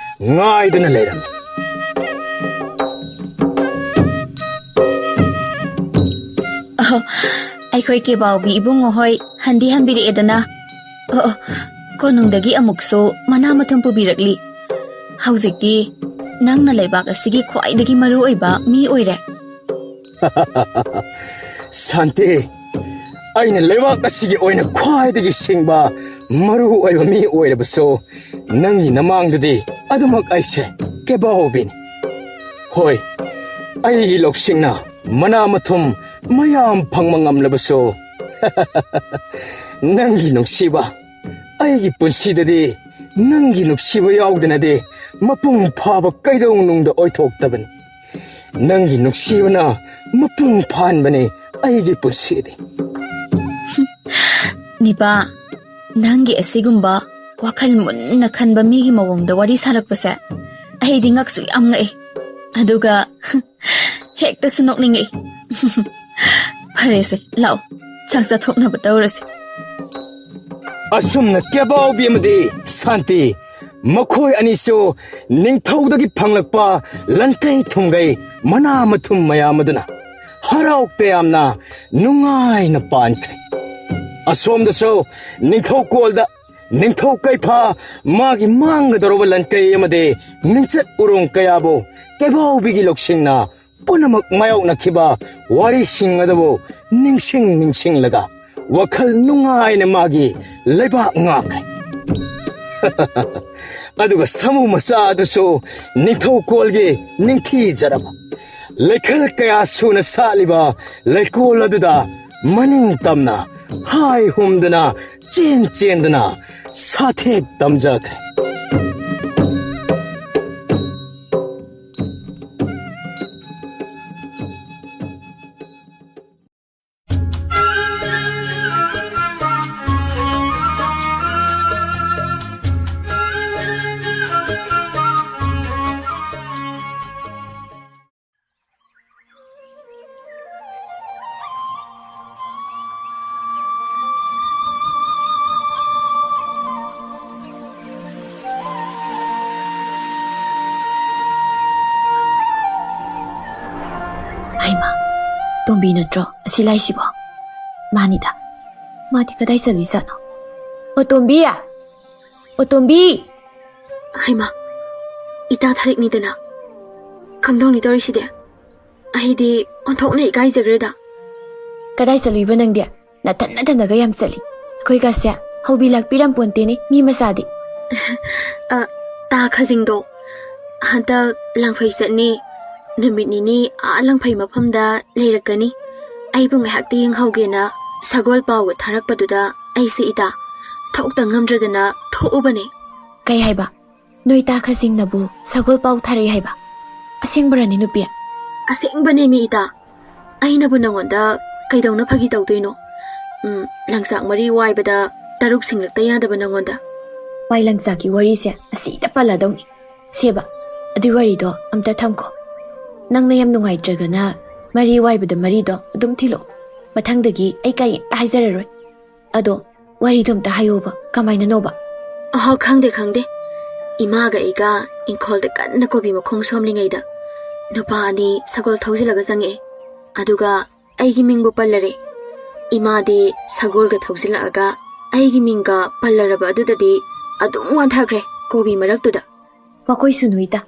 ꯉꯥꯏꯗꯨꯅ ꯂꯩꯔꯝꯃꯤ꯫ ꯑꯍꯣ, ꯑꯩꯈꯣꯏ ꯀꯦꯕꯥꯎꯕꯤ ꯏꯕꯨꯡꯉꯣ ꯍꯣꯏ ꯍꯟꯗꯤ ꯍꯟꯕꯤꯔꯛꯑꯦꯗꯅ꯫ ꯑꯣ, ꯑꯣ, ꯀꯣꯅꯨꯡꯗꯒꯤ ꯑꯃꯨꯛꯁꯨ ꯃꯅꯥ ꯃꯊꯨꯝ ꯄꯨꯕꯤꯔꯛꯂꯤ꯫ ꯍꯧꯖꯤꯛꯇꯤ ꯅꯪꯅ ꯂꯩꯕꯥꯛ ꯑꯁꯤꯒꯤ ꯈ꯭ꯋꯥꯏꯗꯒꯤ ꯃꯔꯨ ꯑꯣꯏꯕ ꯃꯤ ꯑꯣꯏꯔꯦ꯫ ꯁꯥꯟꯇꯤ, ꯑꯩꯅ ꯂꯩꯕꯥꯛ ꯑꯁꯤꯒꯤ ꯑꯣꯏꯅ ꯈ꯭ꯋꯥꯏꯗꯒꯤ ꯁꯤꯡꯕ ꯃꯔꯨ ꯑꯣꯏꯕ ꯃꯤ ꯑꯣꯏꯔꯕꯁꯨ, ꯅꯪꯒꯤ ꯅꯃꯥꯡꯗꯗꯤ ꯑꯗꯨꯃꯛ ꯑꯩꯁꯦ ꯀꯦꯕꯥꯎꯕꯤꯅꯤ꯫ ꯍꯣꯏ, ꯑꯩꯒꯤ ꯂꯧꯁꯤꯡꯅ ꯃꯅꯥ ꯃꯊꯨꯝ ꯃꯌꯥꯝ ꯐꯪꯕ ꯉꯝꯂꯕꯁꯨ, ꯅꯪꯒꯤ ꯅꯨꯡꯁꯤꯕ ꯑꯩꯒꯤ ꯄꯨꯟꯁꯤꯗꯗꯤ ꯅꯪꯒꯤ ꯅꯨꯡꯁꯤꯕ ꯌꯥꯎꯗꯅꯗꯤ ꯃꯄꯨꯡ ꯐꯥꯕ ꯀꯩꯗꯧꯅꯨꯡꯗ ꯑꯣꯏꯊꯣꯛꯇꯕꯅꯤ꯫ ꯅꯪꯒꯤ ꯅꯨꯡꯁꯤꯕꯅ ꯃꯄꯨꯡ ꯐꯥꯍꯟꯕꯅꯦ ꯑꯩꯒꯤ ꯄꯨꯟꯁꯤꯗꯤ꯫ ꯅꯤꯄꯥ, ꯅꯪꯒꯤ ꯑꯁꯤꯒꯨꯝꯕ ꯋꯥꯈꯜ ꯃꯨꯟꯅ ꯈꯟꯕ ꯃꯤꯒꯤ ꯃꯑꯣꯡꯗ ꯋꯥꯔꯤ ꯁꯥꯔꯛꯄꯁꯦ ꯑꯩꯗꯤ ꯉꯛꯁꯨ ꯌꯥꯝ ꯉꯛꯑꯦ꯫ ꯑꯗꯨꯒ ꯍꯦꯛꯇꯁꯨ ꯅꯣꯛꯅꯤꯡꯉꯛꯏ꯫ ꯐꯔꯦꯁꯦ, ꯂꯥꯛꯑꯣ, ꯆꯥꯛ ꯆꯥꯊꯣꯛꯅꯕ ꯇꯧꯔꯁꯦ꯫ ꯑꯁꯨꯝꯅ ꯀꯦꯕꯥꯎꯕꯤ ꯑꯃꯗꯤ ꯁꯥꯟꯇꯤ, ꯃꯈꯣꯏ ꯑꯅꯤꯁꯨ ꯅꯤꯡꯊꯧꯗꯒꯤ ꯐꯪꯂꯛꯄ ꯂꯟꯀꯩ ꯊꯨꯝꯒꯩ ꯃꯅꯥ ꯃꯊꯨꯝ ꯃꯌꯥꯝ ꯑꯗꯨꯅ ꯍꯔꯥꯎ ꯇꯌꯥꯝꯅ ꯅꯨꯡꯉꯥꯏꯅ ꯄꯥꯟꯈ꯭ꯔꯦ꯫ ꯑꯁꯣꯝꯗꯁꯨ ꯅꯤꯡꯊꯧꯀꯣꯜꯗ ꯅꯤꯡꯊꯧ ꯀꯩꯐꯥ ꯃꯥꯒꯤ ꯃꯥꯡꯒꯗꯧꯔꯕ ꯂꯟꯀꯩ ꯑꯃꯗꯤ ꯃꯤꯡꯆꯠ ꯎꯔꯣꯡ ꯀꯌꯥꯕꯨ ꯀꯦꯕꯥꯎꯕꯤꯒꯤ ꯂꯧꯁꯤꯡꯅ ꯄꯨꯝꯅꯃꯛ ꯃꯥꯌꯣꯛꯅꯈꯤꯕ ꯋꯥꯔꯤꯁꯤꯡ ꯑꯗꯨꯕꯨ ꯅꯤꯡꯁꯤꯡ ꯅꯤꯡꯁꯤꯡꯂꯒ ꯋꯥꯈꯜ ꯅꯨꯡꯉꯥꯏꯅ ꯃꯥꯒꯤ ꯂꯩꯕꯥꯛ ꯉꯥꯛꯈ꯭ꯔꯦ꯫ ꯑꯗꯨꯒ ꯁꯥꯃꯨ ꯃꯆꯥ ꯑꯗꯨꯁꯨ ꯅꯤꯡꯊꯧꯀꯣꯜꯒꯤ ꯅꯤꯡꯊꯤꯖꯔꯕ ꯂꯩꯈꯜ ꯀꯌꯥ ꯁꯨꯅ ꯁꯥꯠꯂꯤꯕ ꯂꯩꯀꯣꯜ ꯑꯗꯨꯗ ꯃꯅꯤꯡ ꯇꯝꯅ ꯍꯥꯏ ꯍꯨꯝꯗꯅ ꯆꯦꯟ ꯆꯦꯟꯗꯅ ꯁꯥꯊꯦꯛ ꯇꯝꯖꯈ꯭ꯔꯦ꯫ ꯍꯩꯃꯥ, ꯇꯣꯝꯕꯤ ꯅꯠꯇ꯭ꯔꯣ ꯑꯁꯤ ꯂꯥꯛꯏꯁꯤꯕꯣ? ꯃꯥꯅꯤꯗ꯫ ꯃꯥꯗꯤ ꯀꯗꯥꯏ ꯆꯠꯂꯨꯏꯖꯥꯠꯅꯣ? ꯑꯣ, ꯇꯣꯝꯕꯤ! ꯑꯣ, ꯇꯣꯝꯕꯤ! ꯍꯩꯃꯥ, ꯏꯇꯥ ꯊꯥꯔꯤꯛꯅꯤꯗꯅ꯫ ꯀꯝꯗꯧꯅꯤ ꯇꯧꯔꯤꯁꯤꯗꯤ? ꯑꯩꯗꯤ ꯑꯣꯟꯊꯣꯛꯅ ꯏꯀꯥꯏꯖꯈ꯭ꯔꯦꯗ꯫ ꯀꯗꯥꯏ ꯆꯠꯂꯨꯏꯕ ꯅꯪꯗꯤ? ꯅꯊꯟ ꯅꯊꯟꯗꯒ ꯌꯥꯝ ꯆꯠꯂꯤ꯫ ꯑꯩꯈꯣꯏꯒꯁꯦ ꯍꯧꯕꯤ ꯂꯥꯛꯄꯤꯔꯝꯄꯣꯟꯇꯦꯅꯦ, ꯃꯤ ꯃꯆꯥꯗꯤ꯫ ꯑ, ꯇꯥ ꯈꯖꯤꯡꯗꯣ ꯍꯟꯗꯛ ꯂꯥꯡꯐꯩ ꯆꯠꯅꯤ꯫ ꯅꯨꯃꯤꯠ ꯅꯤꯅꯤ ꯑꯥ ꯂꯥꯡꯐꯩ ꯃꯐꯝꯗ ꯂꯩꯔꯛꯀꯅꯤ꯫ ꯑꯩꯕꯨ ꯉꯥꯏꯍꯥꯛꯇ ꯌꯦꯡꯍꯧꯒꯦꯅ ꯁꯒꯣꯜ ꯄꯥꯎꯒ ꯊꯥꯔꯛꯄꯗꯨꯗ ꯑꯩꯁꯦ ꯏꯇꯥ ꯊꯣꯛꯇ ꯉꯝꯗ꯭ꯔꯗꯅ ꯊꯣꯛꯎꯕꯅꯦ꯫ ꯀꯩ ꯍꯥꯏꯕ? ꯅꯣꯏ ꯇꯥ ꯈꯖꯤꯡꯅꯕꯨ ꯁꯒꯣꯜ ꯄꯥꯎ ꯊꯥꯔꯛꯏ ꯍꯥꯏꯕ? ꯑꯁꯦꯡꯕꯔꯅꯦ ꯅꯨꯄꯤ? ꯑꯁꯦꯡꯕꯅꯦꯃꯤ ꯏꯇꯥ꯫ ꯑꯩꯅꯕꯨ ꯅꯪꯉꯣꯟꯗ ꯀꯩꯗꯧꯅ ꯐꯥꯒꯤ ꯇꯧꯗꯣꯏꯅꯣ? ꯎꯝ, ꯂꯪꯆꯥꯛ ꯃꯔꯤ ꯋꯥꯏꯕꯗ ꯇꯔꯨꯛ ꯁꯤꯡꯂꯛꯇ ꯌꯥꯗꯕ ꯅꯪꯉꯣꯟꯗ꯫ ꯋꯥꯏ ꯂꯪꯆꯥꯛꯀꯤ ꯋꯥꯔꯤꯁꯦ ꯑꯁꯤꯗ ꯄꯜꯂꯗꯧꯅꯤ꯫ ꯁꯦꯕ, ꯑꯗꯨꯏ ꯋꯥꯔꯤꯗꯣ ꯑꯝꯇ ꯊꯝꯈꯣ꯫ ꯅꯪꯅ ꯌꯥꯝ ꯅꯨꯡꯉꯥꯏꯇ꯭ꯔꯒꯅ ꯃꯔꯤ ꯋꯥꯏꯕꯗ ꯃꯔꯤꯗꯣ ꯑꯗꯨꯝ ꯊꯤꯜꯂꯣ꯫ ꯃꯊꯪꯗꯒꯤ ꯑꯩ ꯀꯔꯤꯝꯇ ꯍꯥꯏꯖꯔꯔꯣꯏ꯫ ꯑꯗꯣ ꯋꯥꯔꯤꯗꯣ ꯑꯝꯇ ꯍꯥꯏꯌꯣꯕ, ꯀꯃꯥꯏꯅꯅꯣꯕ? ꯑꯍꯣ, ꯈꯪꯗꯦ, ꯈꯪꯗꯦ꯫ ꯏꯃꯥꯒ ꯑꯩꯒ ꯏꯪꯈꯣꯜꯗ ꯀꯟꯅ ꯀꯣꯕꯤ ꯃꯈꯣꯡ ꯁꯣꯝꯂꯤꯉꯩꯗ ꯅꯨꯄꯥ ꯑꯅꯤ ꯁꯒꯣꯜ ꯊꯧꯖꯤꯜꯂꯒ ꯆꯪꯉꯛꯑꯦ꯫ ꯑꯗꯨꯒ ꯑꯩꯒꯤ ꯃꯤꯡꯕꯨ ꯄꯜꯂꯔꯦ꯫ ꯏꯃꯥꯗꯤ ꯁꯒꯣꯜꯒ ꯊꯧꯖꯤꯜꯂꯛꯑꯒ ꯑꯩꯒꯤ ꯃꯤꯡꯒ ꯄꯜꯂꯔꯕ ꯑꯗꯨꯗꯗꯤ ꯑꯗꯨꯝ ꯋꯥꯟꯊꯈ꯭ꯔꯦ ꯀꯣꯕꯤ ꯃꯔꯛꯇꯨꯗ꯫ ꯋꯥꯈꯣꯏꯁꯨ ꯅꯨꯏꯇ꯫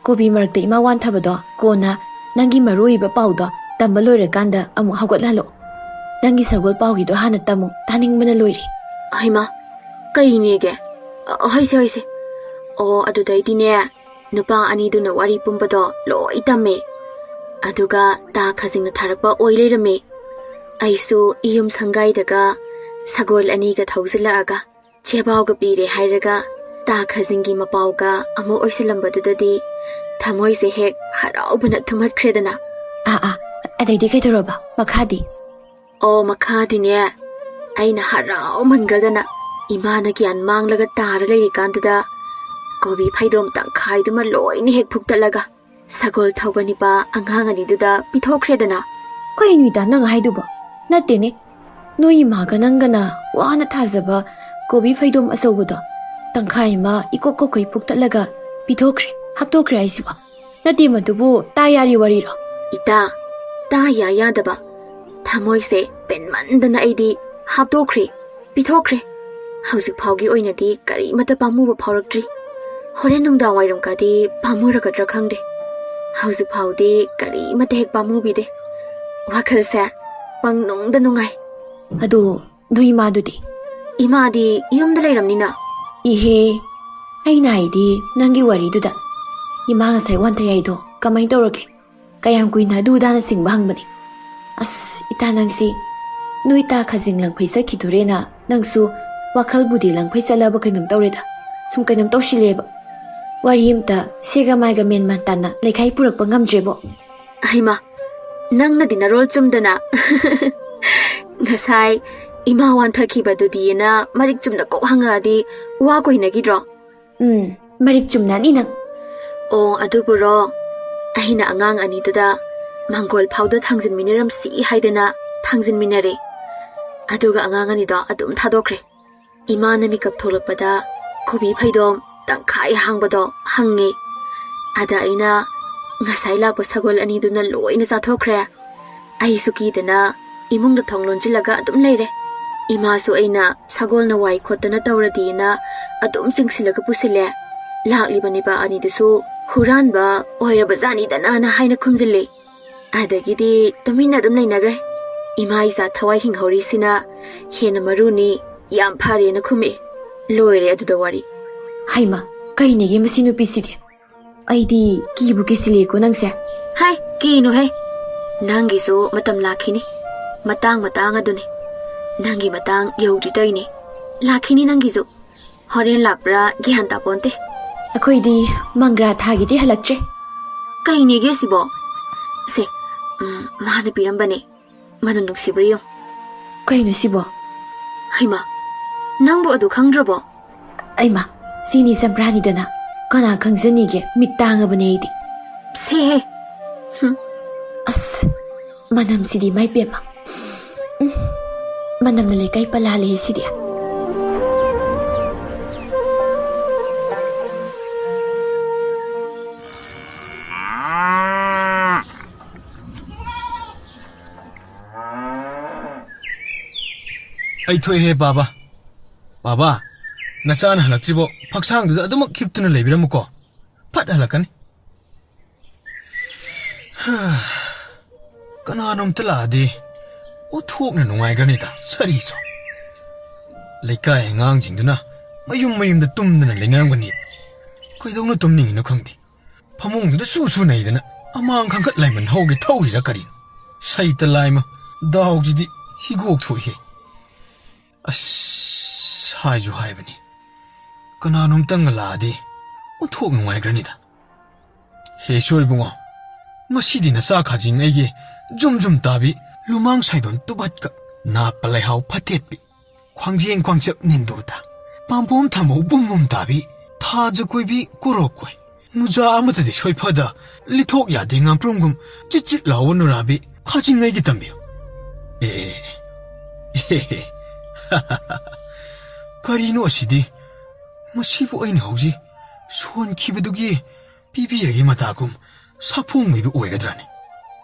ꯀꯣꯕꯤ ꯃꯔꯛꯇ ꯏꯃꯥ ꯋꯥꯟꯊꯕꯗꯣ ꯀꯣꯟꯅ ꯅꯪꯒꯤ ꯃꯔꯨ ꯑꯣꯏꯕ ꯄꯥꯎꯗꯣ ꯇꯝꯕ ꯂꯣꯏꯔꯀꯥꯟꯗ ꯑꯃꯨꯛ ꯍꯧꯒꯠꯍꯜꯂꯣ꯫ ꯅꯪꯒꯤ ꯁꯒꯣꯜ ꯄꯥꯎꯒꯤꯗꯣ ꯍꯥꯟꯅ ꯇꯝꯃꯨ, ꯇꯥꯅꯤꯡꯕꯅ ꯂꯣꯏꯔꯦ꯫ ꯍꯩꯃꯥ, ꯀꯩꯅꯦꯒꯦ? ꯑ, ꯍꯣꯏꯁꯦ, ꯍꯣꯏꯁꯦ꯫ ꯑꯣ, ꯑꯗꯨꯗꯩꯗꯤꯅꯦ, ꯅꯨꯄꯥ ꯑꯅꯤꯗꯨꯅ ꯋꯥꯔꯤ ꯄꯨꯝꯕꯗꯣ ꯂꯣꯏ ꯇꯝꯃꯦ꯫ ꯑꯗꯨꯒ ꯇꯥ ꯈꯖꯤꯡꯅ ꯊꯥꯔꯛꯄ ꯑꯣꯏ ꯂꯩꯔꯝꯃꯦ꯫ ꯑꯩꯁꯨ ꯏꯌꯨꯝ ꯁꯪꯒꯥꯏꯗꯒ ꯁꯒꯣꯜ ꯑꯅꯤꯒ ꯊꯧꯖꯤꯜꯂꯛꯑꯒ ꯆꯦꯕꯥꯎꯒ ꯄꯤꯔꯦ ꯍꯥꯏꯔꯒ ꯇꯥ ꯈꯖꯤꯡꯒꯤ ꯃꯄꯥꯎꯒ ꯑꯃꯨꯛ ꯑꯣꯏꯁꯤꯜꯂꯝꯕꯗꯨꯗꯗꯤ ꯊꯃꯣꯏꯁꯦ ꯍꯦꯛ ꯍꯔꯥꯎꯕꯅ ꯊꯨꯝꯍꯠꯈ꯭ꯔꯦꯗꯅ꯫ ꯑꯥ, ꯑꯥ, ꯑꯗꯩꯗꯤ ꯀꯩꯗꯧꯔꯕ? ꯃꯈꯥꯗꯤ? ꯑꯣ, ꯃꯈꯥꯗꯤꯅꯦ, ꯑꯩꯅ ꯍꯔꯥꯎꯃꯟꯈ꯭ꯔꯗꯅ ꯏꯃꯥꯅ ꯒ꯭ꯌꯥꯟ ꯃꯥꯡꯂꯒ ꯇꯥꯔ ꯂꯩꯔꯤꯀꯥꯟꯗꯨꯗ ꯀꯣꯕꯤ ꯐꯩꯗꯣꯝ ꯇꯪꯈꯥꯏꯗꯨꯃ ꯂꯣꯏꯅ ꯍꯦꯛ ꯐꯨꯛꯇꯠꯂꯒ ꯁꯒꯣꯜ ꯊꯧꯕ ꯅꯤꯄꯥ ꯑꯉꯥꯡ ꯑꯅꯤꯗꯨꯗ ꯄꯤꯊꯣꯛꯈ꯭ꯔꯦꯗꯅ꯫ ꯀꯩꯅꯣ ꯏꯇꯥ ꯅꯪ ꯍꯥꯏꯗꯨꯕꯣ? ꯅꯠꯇꯦꯅꯦ, ꯅꯣꯏ ꯏꯃꯥꯒ ꯅꯪꯒꯅ ꯋꯥꯅ ꯊꯥꯖꯕ ꯀꯣꯕꯤ ꯐꯩꯗꯣꯝ ꯑꯆꯧꯕꯗꯣ ꯇꯪꯈꯥꯏ ꯑꯃ ꯏꯀꯣꯛ ꯀꯣꯛꯈꯩ ꯐꯨꯛꯇꯠꯂꯒ ꯄꯤꯊꯣꯛꯈ꯭ꯔꯦ, ꯍꯥꯞꯇꯣꯛꯈ꯭ꯔꯦ ꯍꯥꯏꯁꯤꯕꯣ? ꯅꯠꯇꯦ, ꯃꯗꯨꯕꯨ ꯇꯥ ꯌꯥꯔꯤ ꯋꯥꯔꯤꯔꯣ? ꯏꯇꯥ, ꯇꯥ ꯌꯥ ꯌꯥꯗꯕ꯫ ꯊꯃꯣꯏꯁꯦ ꯄꯦꯟꯃꯟꯗꯅ ꯑꯩꯗꯤ ꯍꯥꯞꯇꯣꯛꯈ꯭ꯔꯦ, ꯄꯤꯊꯣꯛꯈ꯭ꯔꯦ꯫ ꯍꯧꯖꯤꯛ ꯐꯥꯎꯒꯤ ꯑꯣꯏꯅꯗꯤ ꯀꯔꯤꯃꯠꯇ ꯄꯥꯝꯃꯨꯕ ꯐꯥꯎꯔꯛꯇ꯭ꯔꯤ꯫ ꯍꯣꯔꯦꯟ ꯅꯨꯡꯗꯥꯡ ꯋꯥꯏꯔꯝꯒꯗꯤ ꯄꯥꯝꯃꯨꯔꯒꯗ꯭ꯔꯥ ꯈꯪꯗꯦ꯫ ꯍꯧꯖꯤꯛ ꯐꯥꯎꯗꯤ ꯀꯔꯤꯃꯠꯇ ꯍꯦꯛ ꯄꯥꯝꯃꯨꯕꯤꯗꯦ꯫ ꯋꯥꯈꯜꯁꯦ ꯄꯪꯅꯨꯡꯗ ꯅꯨꯡꯉꯥꯏ꯫ ꯑꯗꯣ ꯅꯣꯏ ꯏꯃꯥꯗꯨꯗꯤ? ꯏꯃꯥꯗꯤ ꯌꯨꯝꯗ ꯂꯩꯔꯝꯅꯤꯅ꯫ ꯏꯍꯦ, ꯑꯩꯅ ꯍꯥꯏꯗꯤ ꯅꯪꯒꯤ ꯋꯥꯔꯤꯗꯨꯗ꯫ ꯏꯃꯥ ꯉꯁꯥꯏ ꯋꯥꯟꯊꯩ ꯍꯥꯏꯗꯣ ꯀꯃꯥꯏ ꯇꯧꯔꯒꯦ? ꯀꯌꯥꯝ ꯀꯨꯏꯅ ꯑꯗꯨ ꯑꯗꯥꯅ ꯆꯤꯡꯕ ꯍꯪꯕꯅꯤ꯫ ꯑꯁ, ꯏꯇꯥ ꯅꯪꯁꯤ, ꯅꯣꯏ ꯇꯥ ꯈꯖꯤꯡ ꯂꯪꯐꯩ ꯆꯠꯈꯤꯗꯣꯔꯦꯅ ꯅꯪꯁꯨ ꯋꯥꯈꯜꯕꯨꯗꯤ ꯂꯪꯐꯩ ꯆꯠꯂꯕ ꯀꯩꯅꯣꯝ ꯇꯧꯔꯦꯗ꯫ ꯁꯨꯝ ꯀꯩꯅꯣꯝ ꯇꯧꯁꯤꯜꯂꯦꯕ꯫ ꯋꯥꯔꯤ ꯑꯝꯇ ꯁꯦꯒ ꯃꯥꯏꯒ ꯃꯦꯟ ꯃꯥꯟ ꯇꯥꯅ ꯂꯩꯈꯥꯏ ꯄꯨꯔꯛꯄ ꯉꯝꯗ꯭ꯔꯦꯕꯣ꯫ ꯍꯩꯃꯥ, ꯅꯪꯅꯗꯤ ꯅꯔꯣꯜ ꯆꯨꯝꯗꯅ꯫ ꯉꯁꯥꯏ ꯏꯃꯥ ꯋꯥꯟꯊꯈꯤꯕꯗꯨꯗꯤꯅ ꯃꯔꯤꯛ ꯆꯨꯝꯅ ꯀꯣꯛ ꯍꯪꯉꯛꯑꯗꯤ ꯋꯥ ꯀꯣꯏꯅꯈꯤꯗ꯭ꯔꯣ? ꯎꯝ, ꯃꯔꯤꯛ ꯆꯨꯝꯅꯅꯤ ꯅꯪ꯫ ꯑꯣ, ꯑꯗꯨꯕꯨꯔꯣ? ꯑꯩꯅ ꯑꯉꯥꯡ ꯑꯅꯤꯗꯨꯗ ꯃꯪꯒꯣꯜ ꯐꯥꯎꯗ ꯊꯥꯡꯖꯤꯟꯃꯤꯟꯅꯔꯝꯁꯤ ꯍꯥꯏꯗꯅ ꯊꯥꯡꯖꯤꯟꯃꯤꯟꯅꯔꯦ꯫ ꯑꯗꯨꯒ ꯑꯉꯥꯡ ꯑꯅꯤꯗꯣ ꯑꯗꯨꯝ ꯊꯥꯗꯣꯛꯈ꯭ꯔꯦ꯫ ꯏꯃꯥꯅ ꯃꯤꯀꯞ ꯊꯣꯛꯂꯛꯄꯗ ꯀꯣꯕꯤ ꯐꯩꯗꯣꯝ ꯇꯪꯈꯥꯏ ꯍꯥꯡꯕꯗꯣ ꯍꯪꯉꯦ꯫ ꯑꯗ ꯑꯩꯅ ꯉꯁꯥꯏ ꯂꯥꯛꯄ ꯁꯒꯣꯜ ꯑꯅꯤꯗꯨꯅ ꯂꯣꯏꯅ ꯆꯥꯊꯣꯛꯈ꯭ꯔꯦ꯫ ꯑꯩꯁꯨ ꯀꯤꯗꯅ ꯏꯃꯨꯡꯗ ꯊꯣꯡ ꯂꯣꯟꯁꯤꯜꯂꯒ ꯑꯗꯨꯝ ꯂꯩꯔꯦ꯫ ꯏꯃꯥꯁꯨ ꯑꯩꯅ ꯁꯒꯣꯜꯅ ꯋꯥꯏ ꯈꯣꯠꯇꯅ ꯇꯧꯔꯗꯤꯅ ꯑꯗꯨꯝ ꯆꯤꯡꯁꯤꯜꯂꯒ ꯄꯨꯁꯤꯜꯂꯦ꯫ ꯂꯥꯛꯂꯤꯕ ꯅꯤꯄꯥ ꯑꯅꯤꯗꯨꯁꯨ ꯍꯨꯔꯥꯟꯕ ꯑꯣꯏꯔꯕꯖꯥꯠꯅꯤꯗꯅ ꯍꯥꯏꯅ ꯈꯨꯝꯖꯤꯜꯂꯦ꯫ ꯑꯗꯒꯤꯗꯤ ꯇꯨꯃꯤꯟꯅ ꯑꯗꯨꯝ ꯂꯩꯅꯈ꯭ꯔꯦ꯫ ꯏꯃꯥ ꯏꯆꯥ ꯊꯋꯥꯏ ꯍꯤꯡꯍꯧꯔꯤꯁꯤꯅ ꯍꯦꯟꯅ ꯃꯔꯨꯅꯤ, ꯌꯥꯝ ꯐꯔꯦꯅ ꯈꯨꯝꯃꯛꯑꯦ꯫ ꯂꯣꯏꯔꯦ ꯑꯗꯨꯗ ꯋꯥꯔꯤ꯫ ꯍꯩꯃ, ꯀꯩꯅꯦꯒꯦ ꯃꯁꯤ ꯅꯨꯄꯤꯁꯤꯗꯤ? ꯑꯩꯗꯤ ꯀꯤꯕꯨ ꯀꯤꯁꯤꯜꯂꯦꯀꯣ ꯅꯪꯁꯦ꯫ ꯍꯥꯏ, ꯀꯤꯅꯨꯍꯦ꯫ ꯅꯪꯒꯤꯁꯨ ꯃꯇꯝ ꯂꯥꯛꯈꯤꯅꯤ꯫ ꯃꯇꯥꯡ ꯃꯇꯥꯡ ꯑꯗꯨꯅꯤ꯫ ꯅꯪꯒꯤ ꯃꯇꯥꯡ ꯌꯧꯗ꯭ꯔꯤ ꯇꯧꯏꯅꯦ꯫ ꯂꯥꯛꯈꯤꯅꯤ ꯅꯪꯒꯤꯁꯨ꯫ ꯍꯣꯔꯦꯟ ꯂꯥꯛꯄ꯭ꯔꯥ ꯒ꯭ꯌꯥꯟ ꯇꯥꯄꯣꯟꯇꯦ꯫ ꯑꯩꯈꯣꯏꯗꯤ ꯃꯪꯒ꯭ꯔꯥ ꯊꯥꯒꯤꯗꯤ ꯍꯜꯂꯛꯇ꯭ꯔꯦ꯫ ꯀꯩꯅꯦꯒꯦ ꯁꯤꯕꯣ? ꯁꯦ, ꯎꯝ, ꯃꯥꯅ ꯄꯤꯔꯝꯕꯅꯦ꯫ ꯃꯅꯝ ꯅꯨꯡꯁꯤꯕ꯭ꯔꯥ ꯌꯦꯡꯉꯨ꯫ ꯀꯩꯅꯣ ꯁꯤꯕꯣ? ꯍꯩꯃꯥ, ꯅꯪꯕꯨ ꯑꯗꯨ ꯈꯪꯗ꯭ꯔꯕꯣ? ꯑꯩꯃꯥ, ꯁꯤꯅꯤ ꯆꯝꯄ꯭ꯔꯥꯅꯤꯗꯅ꯫ ꯀꯅꯥ ꯈꯪꯖꯅꯤꯒꯦ? ꯃꯤꯠ ꯇꯥꯡꯉꯕꯅꯦ ꯑꯩꯗꯤ꯫ ꯁꯦꯍꯦ! ꯍꯨꯝ꯫ ꯑꯁ, ꯃꯅꯝꯁꯤꯗꯤ ꯃꯥꯏ ꯄꯦꯝꯃ꯫ ꯎꯝ, ꯃꯅꯝꯅ ꯂꯩꯀꯥꯏ ꯄꯜꯂꯥꯜꯂꯦ ꯁꯤꯗꯤ꯫ ꯑꯩ ꯊꯣꯛꯑꯦꯍꯦ, ꯕꯥꯕꯥ꯫ ꯕꯥꯕꯥ, ꯅꯆꯥꯅ ꯍꯜꯂꯛꯇ꯭ꯔꯤꯕꯣ? ꯐꯛꯁꯥꯡꯗꯨꯗ ꯑꯗꯨꯃꯛ ꯍꯤꯞꯇꯨꯅ ꯂꯩꯕꯤꯔꯝꯃꯨꯀꯣ꯫ ꯐꯠ ꯍꯜꯂꯛꯀꯅꯤ꯫ ꯀꯅꯥꯅꯣꯝꯇ ꯂꯥꯛꯑꯗꯤ ꯑꯣꯟꯊꯣꯛꯅ ꯅꯨꯡꯉꯥꯏꯒ꯭ꯔꯅꯤꯗ, ꯁꯥꯔꯤꯁꯨ꯫ ꯂꯩꯀꯥꯏ ꯑꯉꯥꯡꯁꯤꯡꯗꯨꯅ ꯃꯌꯨꯝ ꯃꯌꯨꯝꯗ ꯇꯨꯝꯗꯅ ꯂꯩꯅꯔꯝꯒꯅꯤ꯫ ꯀꯩꯗꯧꯅ ꯇꯨꯝꯅꯤꯡꯉꯤꯅꯣ ꯈꯪꯗꯦ꯫ ꯐꯃꯨꯡꯗꯨꯗ ꯁꯨ ꯁꯨ ꯅꯩꯗꯅ ꯑꯃꯥꯡ ꯈꯪꯀꯠ ꯂꯥꯏꯃꯟ ꯍꯧꯒꯦ ꯊꯧꯔꯤꯔꯥ ꯀꯔꯤꯅꯣ? ꯁꯩꯇ ꯂꯥꯏꯃ, ꯗꯥꯎꯁꯤꯗꯤ ꯍꯤꯒꯣꯛ ꯊꯣꯛꯏꯍꯦ꯫ ꯑꯁ, ꯍꯥꯏꯁꯨ ꯍꯥꯏꯕꯅꯤ, ꯀꯅꯥꯅꯣꯝꯇꯪꯒ ꯂꯥꯛꯑꯗꯤ ꯑꯣꯟꯊꯣꯛ ꯅꯨꯡꯉꯥꯏꯈ꯭ꯔꯅꯤꯗ꯫ ꯍꯦ ꯏꯁꯣꯔ ꯏꯕꯨꯡꯉꯣ, ꯉꯁꯤꯗꯤ ꯅꯆꯥ ꯈꯥꯖꯤꯡ ꯑꯩꯒꯤ ꯖꯨꯝ ꯖꯨꯝ ꯇꯥꯕꯤ, ꯂꯨꯃꯥꯡ ꯁꯥꯏꯗꯣꯟ ꯇꯨꯕꯠꯀ, ꯅꯥꯞꯄ ꯂꯩꯍꯥꯎ ꯐꯠꯇꯦꯠꯄꯤ, ꯈ꯭ꯋꯥꯡꯖꯦꯡ ꯈ꯭ꯋꯥꯡꯆꯞ ꯅꯤꯟꯗꯨ ꯇꯥ, ꯄꯥꯝꯕꯣꯝ ꯊꯝꯕꯧ ꯕꯨꯝ ꯕꯨꯝ ꯇꯥꯕꯤ, ꯊꯥꯖ ꯀꯣꯏꯕꯤ ꯀꯣꯔꯣꯛ ꯀꯣꯏ, ꯅꯨꯖꯥ ꯑꯃꯠꯇꯗꯤ ꯁꯣꯏꯐꯗ, ꯂꯤꯊꯣꯛ ꯌꯥꯗꯦ ꯉꯥꯄ꯭ꯔꯨꯝꯒꯨꯝ ꯆꯤꯠ ꯆꯤꯠ ꯂꯥꯎꯕ ꯅꯨꯔꯥꯕꯤ ꯈꯥꯖꯤꯡ ꯑꯩꯒꯤ ꯇꯝꯕꯤꯌꯨ꯫ ꯑꯦ, ꯑꯦ, ꯀꯔꯤꯅꯣ ꯑꯁꯤꯗꯤ? ꯃꯁꯤꯕꯨ ꯑꯩꯅ ꯍꯧꯖꯤꯛ ꯁꯣꯟꯈꯤꯕꯗꯨꯒꯤ ꯄꯤꯕꯤꯔꯒꯦ ꯃꯇꯥꯒꯨꯝ ꯁꯥꯐꯣꯡ ꯃꯤꯕꯨ ꯑꯣꯏꯒꯗ꯭ꯔꯥꯅꯦ?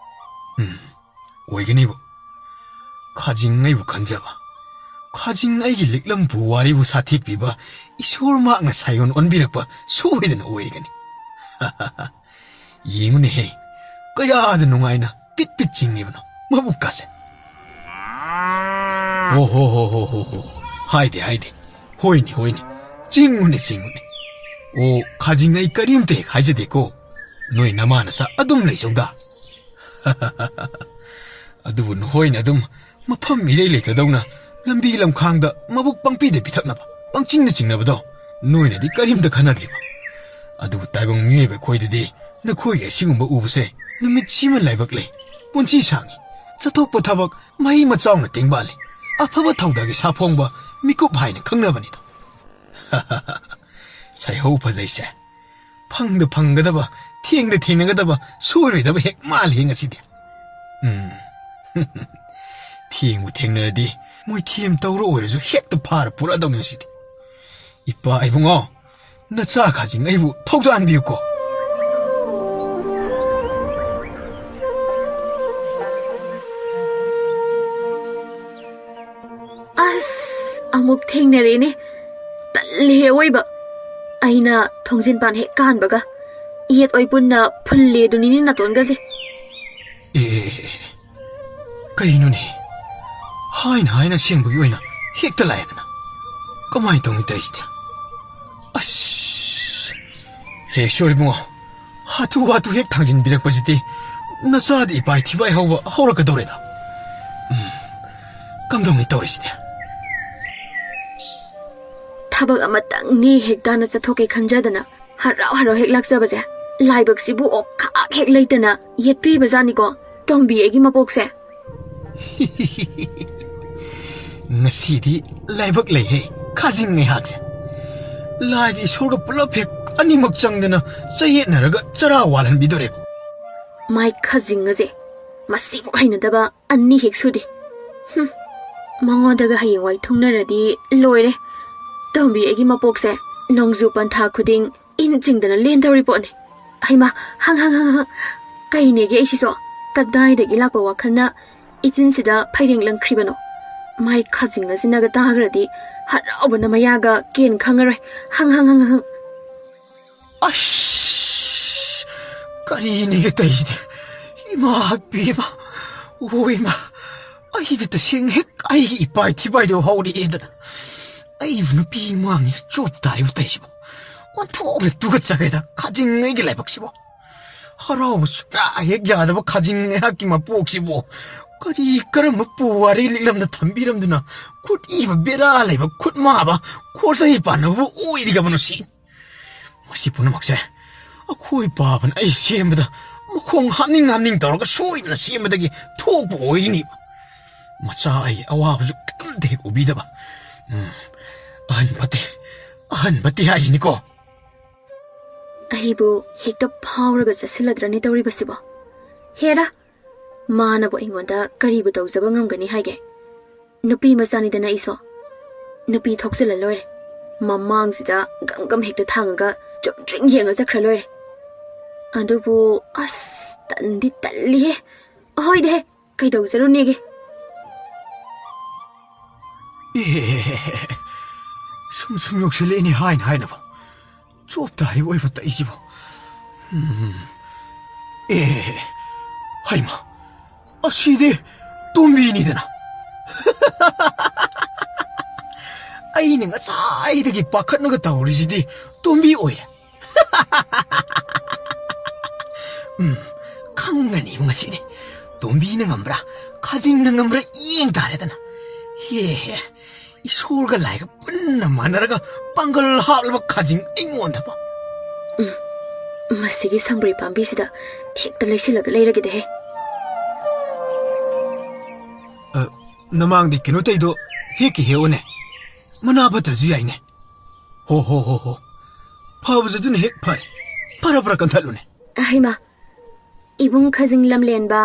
ꯎꯝ, ꯑꯣꯏꯒꯅꯤꯕꯨ꯫ ꯈꯥꯖꯤꯡ ꯑꯩꯕꯨ ꯈꯟꯖꯕ, ꯈꯥꯖꯤꯡ ꯑꯩꯒꯤ ꯂꯤꯛꯂꯝ ꯄꯨꯋꯥꯔꯤꯕꯨ ꯁꯥꯊꯦꯛꯄꯤꯕ ꯏꯁꯣꯔ ꯃꯍꯥꯛꯅ ꯁꯥꯏꯑꯣꯟ ꯑꯣꯟꯕꯤꯔꯛꯄ ꯁꯣꯏꯗꯅ ꯑꯣꯏꯒꯅꯤ꯫ ꯌꯦꯡꯉꯨꯅꯦꯍꯦ, ꯀꯌꯥꯗ ꯅꯨꯡꯉꯥꯏꯅ ꯄꯤꯠ ꯄꯤꯠ ꯆꯤꯡꯉꯤꯕꯅꯣ ꯃꯕꯨꯛꯀꯥꯁꯦ꯫ ꯑꯣ ꯍꯣ ꯍꯣ ꯍꯣ ꯍꯣ ꯍꯣ꯫ ꯍꯥꯏꯗꯦ, ꯍꯥꯏꯗꯦ꯫ ꯍꯣꯏꯅꯦ, ꯍꯣꯏꯅꯦ꯫ ꯆꯤꯡꯉꯨꯅꯦ, ꯆꯤꯡꯉꯨꯅꯦ꯫ ꯑꯣ, ꯈꯥꯖꯤꯡ ꯑꯩ ꯀꯔꯤꯝꯇ ꯍꯦꯛ ꯍꯥꯏꯖꯗꯦꯀꯣ꯫ ꯅꯣꯏ ꯅꯃꯥ ꯅꯆꯥ ꯑꯗꯨꯝ ꯂꯩꯖꯧꯗ꯫ ꯑꯗꯨꯕꯨ ꯅꯈꯣꯏꯅ ꯑꯗꯨꯝ ꯃꯐꯝ ꯏꯔꯩ ꯂꯩꯇꯗꯧꯅ ꯂꯝꯕꯤ ꯂꯝꯈꯥꯡꯗ ꯃꯕꯨꯛ ꯄꯪꯄꯤꯗ ꯄꯤꯊꯛꯅꯕ, ꯄꯪꯆꯤꯡꯗ ꯆꯤꯡꯅꯕꯗꯣ ꯅꯣꯏꯅꯗꯤ ꯀꯔꯤꯝꯇ ꯈꯟꯅꯗ꯭ꯔꯤꯕ꯫ ꯑꯗꯨꯕꯨ ꯇꯥꯏꯕꯪ ꯃꯤꯑꯣꯏꯕ ꯑꯩꯈꯣꯏꯗꯗꯤ ꯅꯈꯣꯏꯒꯤ ꯑꯁꯤꯒꯨꯝꯕ ꯎꯕꯁꯦ ꯅꯨꯃꯤꯠ ꯁꯤꯃ ꯂꯥꯏꯕꯛ ꯂꯩ, ꯄꯨꯟꯁꯤ ꯁꯥꯡꯉꯤ, ꯆꯠꯊꯣꯛꯄ ꯊꯕꯛ ꯃꯍꯩ ꯃꯆꯥꯎꯅ ꯇꯦꯡꯕꯥꯜꯂꯤ, ꯑꯐꯕ ꯊꯧꯗꯥꯒꯤ ꯁꯥꯐꯣꯡꯕ ꯃꯤꯀꯨꯞ ꯍꯥꯏꯅ ꯈꯪꯅꯕꯅꯤꯗꯣ꯫ ꯁꯥꯏꯍꯧ ꯐꯖꯩꯁꯦ꯫ ꯐꯪꯗ ꯐꯪꯒꯗꯕ, ꯊꯦꯡꯗ ꯊꯦꯡꯅꯒꯗꯕ, ꯁꯣꯏꯔꯣꯏꯗꯕ ꯍꯦꯛ ꯃꯥꯜꯂꯤ ꯉꯁꯤꯗꯤ꯫ ꯎꯝ꯫ ꯊꯦꯡꯕꯨ ꯊꯦꯡꯅꯔꯗꯤ ꯃꯣꯏ ꯊꯦꯝ ꯇꯧꯔ ꯑꯣꯏꯔꯁꯨ ꯍꯦꯛꯇ ꯐꯥꯔ ꯄꯨꯔꯛꯑꯗꯧꯅꯤ ꯉꯁꯤꯗꯤ꯫ ꯏꯄꯥ ꯏꯕꯨꯡꯉꯣ, ꯅꯆꯥ ꯈꯥꯖꯤꯡ ꯑꯩꯕꯨ ꯊꯧꯖꯥꯟꯕꯤꯌꯨꯀꯣ꯫ ꯑꯁ, ꯑꯃꯨꯛ ꯊꯦꯡꯅꯔꯦꯅꯦ꯫ ꯇꯜꯂꯦ ꯑꯋꯣꯏꯕ꯫ ꯑꯩꯅ ꯊꯣꯡꯖꯤꯟ ꯄꯥꯟ ꯍꯦꯛ ꯀꯥꯟꯕꯒ ꯌꯦꯠ ꯑꯣꯏ ꯄꯨꯟꯅ ꯐꯨꯜꯂꯦ ꯑꯗꯨꯅꯤꯅꯦ ꯅꯥꯇꯣꯟꯒꯁꯦ꯫ ꯑꯦ, ꯑꯦ, ꯑꯦ, ꯑꯦ꯫ ꯀꯩꯅꯣꯅꯦ? ꯍꯥꯏꯅ ꯍꯥꯏꯅ ꯑꯁꯦꯡꯕꯒꯤ ꯑꯣꯏꯅ ꯍꯦꯛꯇ ꯂꯥꯛꯑꯦꯗꯅ꯫ ꯀꯃꯥꯏꯅ ꯇꯧꯅꯤ ꯇꯧꯔꯤꯁꯤꯗꯤ? ꯑꯁ! ꯍꯦ, ꯁꯣꯔ ꯏꯕꯨꯡꯉꯣ, ꯍꯥꯊꯨ ꯍꯥꯊꯨ ꯍꯦꯛ ꯊꯥꯡꯖꯤꯟꯕꯤꯔꯛꯄꯁꯤꯗꯤ ꯅꯆꯥꯗꯤ ꯏꯄꯥꯏ ꯊꯤꯕꯥꯏ ꯍꯧꯕ ꯍꯧꯔꯛꯀꯗꯧꯔꯦꯗ꯫ ꯎꯝ, ꯀꯝꯗꯧꯅꯤ ꯇꯧꯔꯤꯁꯤꯗꯤ? ꯊꯕꯛ ꯑꯃꯇꯪꯅꯤ ꯍꯦꯛ ꯇꯥꯅ ꯆꯠꯊꯣꯛꯀꯦ ꯈꯟꯖꯗꯅ ꯍꯔꯥꯎ ꯍꯔꯥꯎ ꯍꯦꯛ ꯂꯥꯛꯆꯕꯁꯦ ꯂꯥꯏꯕꯛꯁꯤꯕꯨ ꯑꯣꯛꯈꯥꯛ ꯍꯦꯛ ꯂꯩꯇꯅ ꯌꯦꯠꯄꯤꯕꯖꯥꯠꯅꯤꯀꯣ ꯇꯣꯝꯕꯤ ꯑꯩꯒꯤ ꯃꯄꯣꯛꯁꯦ꯫ ꯉꯁꯤꯗꯤ ꯂꯥꯏꯕꯛ ꯂꯩꯍꯦ, ꯈꯥꯖꯤꯡ ꯑꯩꯍꯥꯛꯁꯦ꯫ ꯂꯥꯏꯒ ꯏꯁꯣꯔꯒ ꯄꯨꯂꯞ ꯍꯦꯛ ꯑꯅꯤꯃꯛ ꯆꯪꯗꯅ ꯆꯌꯦꯠꯅꯔꯒ ꯆꯔꯥ ꯋꯥꯜꯍꯟꯕꯤꯗꯣꯔꯦꯕ꯫ ꯃꯥꯏ ꯈꯥꯖꯤꯡ ꯑꯁꯦ, ꯃꯁꯤꯕꯨ ꯍꯩꯅꯗꯕ ꯑꯅꯤ ꯍꯦꯛ ꯁꯨꯗꯦ꯫ ꯍꯨꯝ, ꯃꯉꯣꯟꯗꯒ ꯍꯌꯦꯡꯋꯥꯏ ꯊꯨꯡꯅꯔꯗꯤ ꯂꯣꯏꯔꯦ꯫ ꯇꯣꯝꯕꯤ ꯑꯩꯒꯤ ꯃꯄꯣꯛꯁꯦ ꯅꯣꯡꯖꯨ ꯄꯟꯊꯥ ꯈꯨꯗꯤꯡ ꯏꯟ ꯆꯤꯡꯗꯅ ꯂꯦꯟꯗꯧꯔꯤ ꯄꯣꯠꯅꯤ꯫ ꯍꯩꯃꯥ, ꯍꯪ, ꯍꯪ, ꯍꯪ, ꯍꯪ꯫ ꯀꯩꯅꯦꯒꯦ ꯑꯩꯁꯤꯁꯨ? ꯀꯗꯥꯏꯗꯒꯤ ꯂꯥꯛꯄ ꯋꯥꯈꯜꯅ ꯏꯆꯤꯟꯁꯤꯗ ꯐꯩꯔꯦꯡ ꯂꯪꯈ꯭ꯔꯤꯕꯅꯣ? ꯃꯥꯏ ꯈꯥꯖꯤꯡ ꯑꯁꯤꯅꯒ ꯇꯥꯈ꯭ꯔꯗꯤ ꯍꯔꯥꯎꯕꯅ ꯃꯌꯥꯒ ꯀꯦꯟ ꯈꯪꯉꯔꯣꯏ꯫ ꯍꯪ, ꯍꯪ, ꯍꯪ, ꯍꯪ꯫ ꯑꯁ! ꯀꯔꯤꯅꯦꯒꯦ ꯇꯧꯔꯤꯁꯤꯗꯤ? ꯏꯃꯥ ꯄꯦꯃ! ꯑꯣ ꯏꯃꯥ! ꯑꯩꯗꯤ ꯇꯁꯦꯡꯅ ꯍꯦꯛ ꯑꯩꯒꯤ ꯏꯄꯥꯏ ꯊꯤꯄꯥꯏꯗꯣ ꯍꯧꯔꯛꯑꯦꯗꯅ꯫ ꯑꯩꯕꯨ ꯅꯨꯄꯤ ꯃꯥꯡꯁꯤꯗ ꯆꯣꯞ ꯇꯥꯔꯤꯕ ꯇꯧꯔꯤꯁꯤꯕꯣ? ꯑꯣꯟꯊꯣꯛꯅ ꯇꯨꯀꯠꯆꯈ꯭ꯔꯦꯗ, ꯈꯥꯖꯤꯡ ꯑꯩꯒꯤ ꯂꯥꯏꯕꯛꯁꯤꯕꯣ꯫ ꯍꯔꯥꯎꯕ ꯁꯨꯡꯌꯥ ꯍꯦꯛ ꯌꯥꯗꯕ ꯈꯥꯖꯤꯡ ꯑꯩꯍꯥꯛꯀꯤ ꯃꯄꯣꯛꯁꯤꯕꯨ ꯀꯔꯤ ꯀꯔꯝꯕ ꯄꯨꯋꯥꯔꯤ ꯂꯤꯛꯂꯝꯗ ꯊꯝꯕꯤꯔꯝꯗꯨꯅ ꯈꯨꯠ ꯏꯕ ꯕꯦꯔꯥ ꯂꯩꯕ ꯈꯨꯠ ꯃꯥꯕ ꯈꯣꯔꯁꯍꯤ ꯄꯥꯟꯅꯕꯕꯨ ꯑꯣꯏꯔꯤꯒꯕꯅꯣ ꯁꯤ? ꯃꯁꯤ ꯄꯨꯝꯅꯃꯛꯁꯦ ꯑꯩꯈꯣꯏ ꯄꯥꯕꯅ ꯑꯩ ꯁꯦꯝꯕꯗ ꯃꯈꯣꯡ ꯍꯥꯞꯅꯤꯡ ꯍꯥꯞꯅꯤꯡ ꯇꯧꯔꯒ ꯁꯣꯏꯗꯅ ꯁꯦꯝꯕꯗꯒꯤ ꯊꯣꯛꯄ ꯑꯣꯏꯒꯅꯤꯕ꯫ ꯃꯆꯥ ꯑꯩꯒꯤ ꯑꯋꯥꯕꯁꯨ ꯀꯔꯤꯝꯇ ꯍꯦꯛ ꯎꯕꯤꯗꯕ꯫ ꯎꯝ, ꯑꯍꯟ ꯐꯠꯇꯦ, ꯑꯍꯟ ꯐꯠꯇꯦ ꯍꯥꯏꯁꯤꯅꯤꯀꯣ꯫ ꯑꯩꯕꯨ ꯍꯦꯛꯇ ꯐꯥꯎꯔꯒ ꯆꯠꯁꯤꯜꯂꯗ꯭ꯔꯅꯦ ꯇꯧꯔꯤꯕꯁꯤꯕꯣ? ꯍꯦꯔꯥ, ꯃꯥꯅꯕꯨ ꯑꯩꯉꯣꯟꯗ ꯀꯔꯤꯕꯨ ꯇꯧꯖꯕ ꯉꯝꯒꯅꯤ ꯍꯥꯏꯒꯦ? ꯅꯨꯄꯤ ꯃꯆꯥꯅꯤꯗꯅ ꯑꯩꯁꯨ꯫ ꯅꯨꯄꯤ ꯊꯣꯛꯆꯜꯂ ꯂꯣꯏꯔꯦ꯫ ꯃꯃꯥꯡꯁꯤꯗ ꯒꯝ ꯒꯝ ꯍꯦꯛꯇ ꯊꯥꯡꯉꯒ ꯆꯨꯝꯗ꯭ꯔꯤꯡ ꯌꯦꯡꯉ ꯆꯠꯈ꯭ꯔ ꯂꯣꯏꯔꯦ꯫ ꯑꯗꯨꯕꯨ ꯑꯁ, ꯇꯟꯗꯤ ꯇꯜꯂꯤꯍꯦ꯫ ꯑꯍꯣꯏꯗꯍꯦ, ꯀꯩꯗꯧꯖꯔꯨꯅꯦꯒꯦ? ꯑꯦ, ꯁꯨꯝ ꯁꯨꯝ ꯌꯧꯁꯤꯜꯂꯛꯏꯅꯦ ꯍꯥꯏꯅ ꯍꯥꯏꯅꯕ꯫ ꯆꯣꯞ ꯇꯥꯔꯤꯕ ꯑꯣꯏꯕ ꯇꯛꯏꯁꯤꯕꯣ꯫ ꯎꯝ꯫ ꯑꯦ, ꯍꯩꯃ, ꯑꯁꯤꯗꯤ ꯇꯣꯝꯕꯤꯅꯤꯗꯅ꯫ ꯑꯩꯅ ꯉꯁꯥꯏꯗꯒꯤ ꯄꯥꯈꯠꯅꯒ ꯇꯧꯔꯤꯁꯤꯗꯤ ꯇꯣꯝꯕꯤ ꯑꯣꯏꯔꯦ꯫ ꯎꯝ, ꯈꯪꯒꯅꯤꯕ ꯉꯁꯤꯗꯤ꯫ ꯇꯣꯝꯕꯤꯅ ꯉꯝꯕ꯭ꯔꯥ, ꯈꯥꯖꯤꯡꯅ ꯉꯝꯕ꯭ꯔꯥ ꯌꯦꯡ ꯇꯥꯔꯦꯗꯅ꯫ ꯍꯦ ꯍꯦ, ꯏꯁꯣꯔꯒ ꯂꯥꯏꯒ ꯄꯨꯟꯅ ꯃꯥꯟꯅꯔꯒ ꯄꯥꯡꯒꯜ ꯍꯥꯞꯂꯕ ꯈꯥꯖꯤꯡ ꯑꯩꯉꯣꯟꯗꯕꯨ꯫ ꯎꯝ, ꯃꯁꯤꯒꯤ ꯁꯪꯕ꯭ꯔꯩ ꯄꯥꯝꯕꯤꯁꯤꯗ ꯍꯦꯛꯇ ꯂꯩꯁꯤꯜꯂꯒ ꯂꯩꯔꯒꯦꯗꯍꯦ꯫ ꯑ, ꯅꯃꯥꯡꯗꯤ ꯀꯩꯅꯣ ꯇꯧꯗꯣ ꯍꯦꯛꯀꯤ ꯍꯦꯛꯎꯅꯦ꯫ ꯃꯅꯥ ꯐꯠꯇ꯭ꯔꯁꯨ ꯌꯥꯏꯅꯦ꯫ ꯍꯣ, ꯍꯣ, ꯍꯣ, ꯍꯣ꯫ ꯐꯕꯁꯨ ꯑꯗꯨꯅ ꯍꯦꯛ ꯐꯔꯦ꯫ ꯐꯔ ꯐꯔ ꯀꯟꯊꯠꯂꯨꯅꯦ꯫ ꯍꯩꯃꯥ, ꯏꯕꯨꯡ ꯈꯖꯤꯡ ꯂꯝꯂꯦꯟꯕ,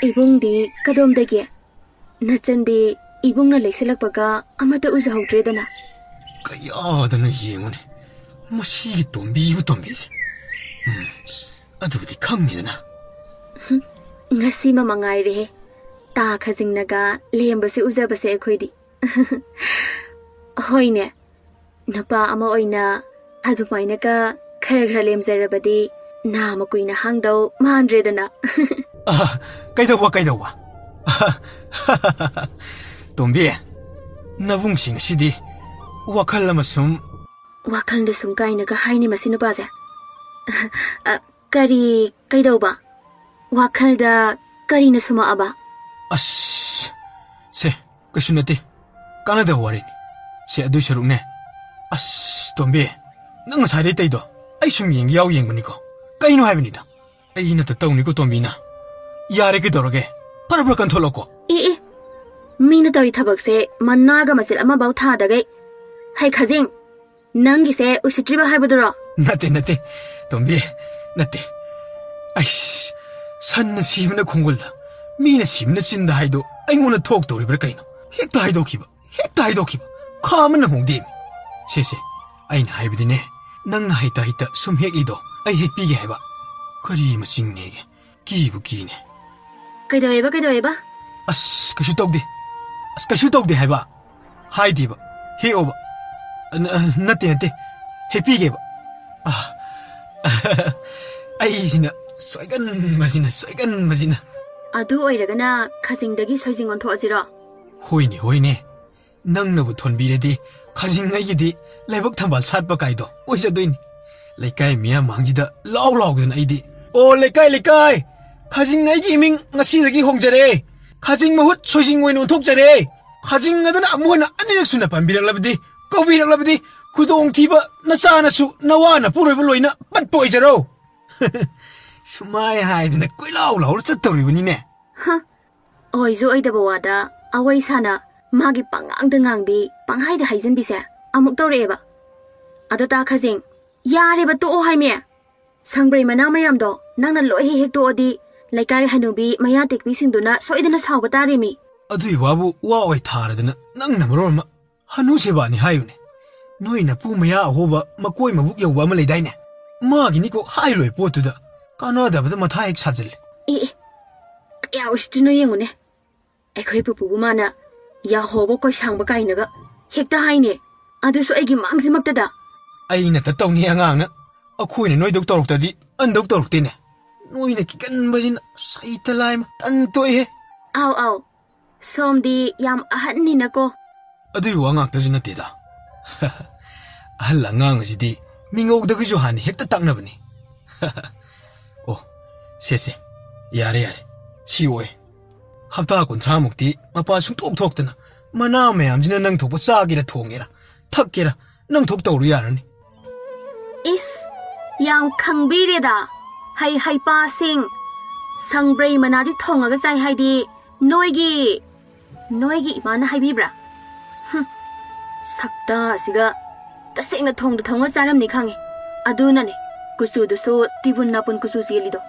ꯏꯕꯨꯡꯗꯤ ꯀꯗꯣꯝꯗꯒꯤ? ꯅꯆꯟꯗꯤ ꯏꯕꯨꯡꯅ ꯂꯩꯁꯤꯜꯂꯛꯄꯒ ꯑꯃꯠꯇ ꯎꯖꯍꯧꯗ꯭ꯔꯦꯗꯅ꯫ ꯀꯌꯥꯗꯅꯣ ꯌꯦꯡꯉꯨꯅꯦ, ꯃꯁꯤꯒꯤ ꯇꯣꯝꯕꯤꯕꯨ ꯇꯣꯝꯕꯤꯁꯦ꯫ ꯎꯝ, ꯑꯗꯨꯕꯨꯗꯤ ꯈꯪꯅꯤꯗꯅ꯫ ꯍꯨꯝ, ꯉꯁꯤꯃ ꯃꯉꯥꯏꯔꯦꯍꯦ, ꯇꯥ ꯈꯖꯤꯡꯅꯒ ꯂꯦꯝꯕꯁꯦ ꯎꯖꯕꯁꯦ ꯑꯩꯈꯣꯏꯗꯤ꯫ ꯍꯣꯏꯅꯦ, ꯅꯨꯄꯥ ꯑꯃ ꯑꯣꯏꯅ ꯑꯗꯨꯃꯥꯏꯅꯒ ꯈꯔ ꯈꯔ ꯂꯦꯝꯖꯔꯕꯗꯤ ꯅꯥꯃ ꯀꯨꯏꯅ ꯍꯥꯡꯗꯧ ꯃꯥꯟꯗ꯭ꯔꯦꯗꯅ꯫ ꯑꯍ, ꯀꯩꯗꯧꯕ, ꯀꯩꯗꯧꯕ? ꯇꯣꯝꯕꯤ, ꯅꯕꯨꯡꯁꯤꯡ ꯑꯁꯤꯗꯤ ꯋꯥꯈꯜ ꯑꯃ ꯁꯨꯝ ꯋꯥꯈꯜꯗ ꯁꯨꯝ ꯀꯥꯏꯅꯒ ꯍꯥꯏꯅꯤ ꯃꯁꯤ ꯅꯨꯄꯥꯁꯦ꯫ ꯑ, ꯀꯔꯤ ꯀꯩꯗꯧꯕ? ꯋꯥꯈꯜꯗ ꯀꯔꯤꯅ ꯁꯨꯝꯃꯛꯑꯕ? ꯑꯁ, ꯁꯦ, ꯀꯩꯁꯨ ꯅꯠꯇꯦ꯫ ꯀꯥꯟꯅꯗꯕ ꯋꯥꯔꯤꯅꯤ꯫ ꯁꯦ, ꯑꯗꯨꯏ ꯁꯔꯨꯛꯅꯦ꯫ ꯑꯁ, ꯇꯣꯝꯕꯤ, ꯅꯪ ꯉꯁꯥꯏꯗꯩ ꯇꯩꯗꯣ ꯑꯩ ꯁꯨꯝ ꯌꯦꯡꯒꯦ ꯌꯥꯎ ꯌꯦꯡꯕꯅꯤꯀꯣ꯫ ꯀꯩꯅꯣ ꯍꯥꯏꯕꯅꯤꯗ꯫ ꯑꯩꯅ ꯇꯧꯅꯤꯀꯣ, ꯇꯣꯝꯕꯤꯅ꯫ ꯌꯥꯔꯦ, ꯀꯩꯗꯧꯔꯒꯦ? ꯐꯔ ꯐꯔ ꯀꯟꯊꯣꯛꯂꯣꯀꯣ꯫ ꯑꯦ, ꯑꯦ, ꯃꯤꯅ ꯇꯧꯔꯤ ꯊꯕꯛꯁꯦ ꯃꯅꯥꯒ ꯃꯆꯦꯠ ꯑꯃꯐꯥꯎ ꯊꯥꯗꯒꯩ꯫ ꯍꯩ ꯈꯥꯖꯤꯡ, ꯅꯪꯒꯤꯁꯦ ꯎꯁꯤꯠꯇ꯭ꯔꯤꯕ ꯍꯥꯏꯕꯗꯨꯔꯣ? ꯅꯠꯇꯦ, ꯅꯠꯇꯦ, ꯇꯣꯝꯕꯤ, ꯅꯠꯇꯦ꯫ ꯑꯩꯁ, ꯁꯟꯅ ꯁꯤꯕꯅ ꯈꯣꯡꯒꯨꯜꯗ, ꯃꯤꯅ ꯁꯤꯕꯅ ꯆꯤꯟꯗ ꯍꯥꯏꯗꯣ ꯑꯩꯉꯣꯟꯗ ꯊꯣꯛꯇꯧꯔꯤꯕ꯭ꯔꯥ ꯀꯩꯅꯣ? ꯍꯦꯛꯇ ꯍꯥꯏꯗꯣꯛꯈꯤꯕ, ꯍꯦꯛꯇ ꯍꯥꯏꯗꯣꯛꯈꯤꯕ꯫ ꯈꯥ ꯑꯃꯅ ꯍꯣꯡꯗꯦ꯫ ꯁꯦ, ꯁꯦ, ꯑꯩꯅ ꯍꯥꯏꯕꯗꯤꯅꯦ, ꯅꯪꯅ ꯍꯩꯇ ꯍꯩꯇ ꯁꯨꯝ ꯍꯦꯛꯂꯤꯗꯣ ꯑꯩ ꯍꯦꯛꯄꯤꯒꯦ ꯍꯥꯏꯕ꯫ ꯀꯔꯤ ꯃꯆꯤꯡꯅꯦꯒꯦ? ꯀꯤꯕꯨ ꯀꯤꯅꯦ꯫ ꯀꯩꯗꯧꯋꯦꯕ, ꯀꯩꯗꯧꯋꯦꯕ? ꯑꯁ, ꯀꯩꯁꯨ ꯇꯧꯗꯦ꯫ ꯑꯁ, ꯀꯩꯁꯨ ꯇꯧꯗꯦ ꯍꯥꯏꯕ꯫ ꯍꯥꯏꯗꯦꯕ꯫ ꯍꯦꯛꯑꯣꯕ꯫ ꯅ-, ꯅꯠꯇꯦ, ꯅꯠꯇꯦ꯫ ꯍꯦꯛꯄꯤꯒꯦꯕ꯫ ꯑ, ꯑꯩꯁꯤꯅ ꯁꯣꯏꯒꯟꯕꯁꯤꯅ, ꯁꯣꯏꯒꯟꯕꯁꯤꯅ꯫ ꯑꯗꯨ ꯑꯣꯏꯔꯒꯅ ꯈꯖꯤꯡꯗꯒꯤ ꯁꯣꯏꯖꯤꯡ ꯑꯣꯟꯊꯣꯛꯑꯁꯤꯔꯣ? ꯍꯣꯏꯅꯦ, ꯍꯣꯏꯅꯦ꯫ ꯅꯪꯅꯕꯨ ꯊꯣꯟꯕꯤꯔꯗꯤ ꯈꯖꯤꯡ ꯑꯩꯒꯤꯗꯤ ꯂꯥꯏꯕꯛ ꯊꯝꯕꯥꯜ ꯁꯥꯠꯄ ꯀꯥꯏꯗꯣ ꯑꯣꯏꯖꯗꯣꯏꯅꯤ꯫ ꯂꯩꯀꯥꯏ ꯃꯤꯌꯥꯝ ꯃꯥꯡꯁꯤꯗ ꯂꯥꯎ ꯂꯥꯎꯗꯅ ꯑꯩꯗꯤ, "ꯑꯣ, ꯂꯩꯀꯥꯏ, ꯂꯩꯀꯥꯏ! ꯈꯖꯤꯡ ꯑꯩꯒꯤ ꯏꯃꯤꯡ ꯉꯁꯤꯗꯒꯤ ꯍꯣꯡꯖꯔꯦ꯫ ꯈꯖꯤꯡ ꯃꯍꯨꯠ ꯁꯣꯏꯖꯤꯡ ꯑꯣꯏꯅ ꯑꯣꯟꯊꯣꯛꯆꯔꯦ꯫ ꯈꯖꯤꯡ ꯑꯗꯨꯅ ꯑꯃꯨꯛ ꯍꯟꯅ ꯑꯅꯤꯔꯛ ꯁꯨꯅ ꯄꯟꯕꯤꯔꯛꯂꯕꯗꯤ, ꯀꯧꯕꯤꯔꯛꯂꯕꯗꯤ, ꯈꯨꯗꯣꯡꯊꯤꯕ ꯅꯆꯥꯅꯁꯨ ꯅꯋꯥ ꯅꯄꯨꯔꯣꯏꯕ ꯂꯣꯏꯅ ꯄꯠꯄ ꯑꯣꯏꯖꯔꯣ꯫ ꯁꯨꯃꯥꯏ ꯍꯥꯏꯗꯅ ꯀꯣꯏꯂꯥꯎ ꯂꯥꯎꯔ ꯆꯠꯇꯧꯔꯤꯕꯅꯤꯅꯦ꯫ ꯍ, ꯑꯣꯏꯁꯨ ꯑꯣꯏꯗꯕ ꯋꯥꯗ ꯑꯋꯩ ꯁꯥꯅ ꯃꯥꯒꯤ ꯄꯉꯥꯡꯗ ꯉꯥꯡꯕꯤ, ꯄꯪꯍꯥꯏꯗ ꯍꯥꯏꯖꯤꯟꯕꯤꯁꯦ ꯑꯃꯨꯛ ꯇꯧꯔꯛꯑꯦꯕ꯫ ꯑꯗꯣ ꯇꯥ ꯈꯖꯤꯡ, ꯌꯥꯔꯦꯕ, ꯇꯣꯛꯑꯣ ꯍꯥꯏꯃꯤ꯫ ꯁꯪꯕ꯭ꯔꯩ ꯃꯅꯥ ꯃꯌꯥꯝꯗꯣ ꯅꯪꯅ ꯂꯣꯏ ꯍꯦꯛ ꯍꯦꯛꯇꯣꯛꯑꯗꯤ ꯂꯩꯀꯥꯏ ꯍꯅꯨꯕꯤ ꯃꯌꯥ ꯇꯦꯛꯄꯤꯁꯤꯡꯗꯨꯅ ꯁꯣꯏꯗꯅ ꯁꯥꯎꯕ ꯇꯥꯔꯦꯃꯤ꯫ ꯑꯗꯨꯏ ꯋꯥꯕꯨ ꯋꯥ ꯑꯣꯏ ꯊꯥꯔꯗꯅ ꯅꯪꯅ ꯃꯔꯣꯜ ꯑꯃ ꯍꯅꯨ ꯁꯦꯕꯥꯅꯤ ꯍꯥꯏꯌꯨꯅꯦ꯫ ꯅꯣꯏ ꯅꯄꯨ ꯃꯌꯥ ꯑꯍꯣꯕ ꯃꯀꯣꯏ ꯃꯕꯨꯛ ꯌꯧꯕ ꯑꯃ ꯂꯩꯗꯥꯏꯅꯦ? ꯃꯥꯒꯤꯅꯤꯀꯣ ꯍꯥꯏꯂꯣꯏ ꯄꯣꯠꯇꯨꯗ ꯀꯥꯟꯅꯗꯕꯗ ꯃꯊꯥ ꯍꯦꯛ ꯁꯥꯖꯤꯜꯂꯦ꯫ ꯑꯦ, ꯑꯦ, ꯀꯌꯥ ꯎꯁꯤꯠꯇ꯭ꯔꯤꯅꯣ ꯌꯦꯡꯉꯨꯅꯦ꯫ ꯑꯩꯈꯣꯏ ꯄꯨꯄꯨꯕꯨ ꯃꯥꯅ ꯌꯥꯍꯣꯕ ꯀꯣꯏꯁꯥꯡꯕ ꯀꯥꯏꯅꯒ ꯍꯦꯛꯇ ꯍꯥꯏꯅꯦ, ꯑꯗꯨꯁꯨ ꯑꯩꯒꯤ ꯃꯥꯡꯁꯤꯃꯛꯇꯗ꯫ ꯑꯩꯅ ꯇ ꯇꯧꯅꯤ ꯑꯉꯥꯡꯅ, ꯑꯩꯈꯣꯏꯅ ꯅꯣꯏꯗꯧ ꯇꯧꯔꯛꯇꯗꯤ ꯑꯟꯗꯧ ꯇꯧꯔꯛꯇꯦꯅꯦ꯫ ꯅꯣꯏꯅ ꯀꯤꯒꯟꯕꯁꯤꯅ ꯁꯩꯇ ꯂꯥꯏꯃ ꯇꯟ ꯇꯣꯛꯑꯦꯍꯦ꯫ ꯑꯥꯎ, ꯑꯥꯎ, ꯁꯣꯝꯗꯤ ꯌꯥꯝ ꯑꯍꯟꯅꯤꯅꯀꯣ꯫ ꯑꯗꯨꯏ ꯋꯥ ꯉꯥꯛꯇꯁꯨ ꯅꯠꯇꯦꯗ꯫ ꯑꯍꯜ ꯑꯉꯥꯡ ꯑꯁꯤꯗꯤ ꯃꯤꯉꯧꯗꯒꯤꯁꯨ ꯍꯥꯟꯅ ꯍꯦꯛꯇ ꯇꯥꯛꯅꯕꯅꯤ꯫ ꯑꯣ, ꯁꯦ, ꯁꯦ, ꯌꯥꯔꯦ, ꯌꯥꯔꯦ, ꯁꯤ ꯑꯣꯏ꯫ ꯍꯞꯇꯥ ꯀꯨꯟꯊ꯭ꯔꯥꯃꯨꯛꯇꯤ ꯃꯄꯥ ꯁꯨꯡꯊꯣꯛ ꯊꯣꯛꯇꯅ ꯃꯅꯥ ꯃꯌꯥꯝꯁꯤꯅ ꯅꯪ ꯊꯣꯛꯄ ꯆꯥꯒꯦꯔꯥ ꯊꯣꯡꯒꯦꯔꯥ, ꯊꯛꯀꯦꯔꯥ, ꯅꯪ ꯊꯣꯛ ꯇꯧꯔꯨ ꯌꯥꯔꯅꯤ꯫ ꯏꯁ, ꯌꯥꯝ ꯈꯪꯕꯤꯔꯦꯗ꯫ ꯍꯩ ꯍꯩꯄꯥꯁꯤꯡ꯫ ꯁꯪꯕ꯭ꯔꯩ ꯃꯅꯥꯗꯤ ꯊꯣꯡꯉꯒ ꯆꯥꯏ ꯍꯥꯏꯗꯤ ꯅꯣꯏꯒꯤ, ꯅꯣꯏꯒꯤ ꯏꯃꯥꯅ ꯍꯥꯏꯕꯤꯕ꯭ꯔꯥ? ꯍꯨꯝ, ꯁꯛꯇꯥ ꯑꯁꯤꯒ ꯇꯁꯦꯡꯅ ꯊꯣꯡꯗ ꯊꯣꯡꯉ ꯆꯥꯔꯝꯅꯤ ꯈꯪꯉꯦ꯫ ꯑꯗꯨꯅꯅꯦ ꯀꯨꯆꯨꯗꯨꯁꯨ ꯇꯤꯕꯨꯟ ꯅꯥꯄꯨꯟ ꯀꯨꯆꯨ ꯆꯦꯜꯂꯤꯗꯣ꯫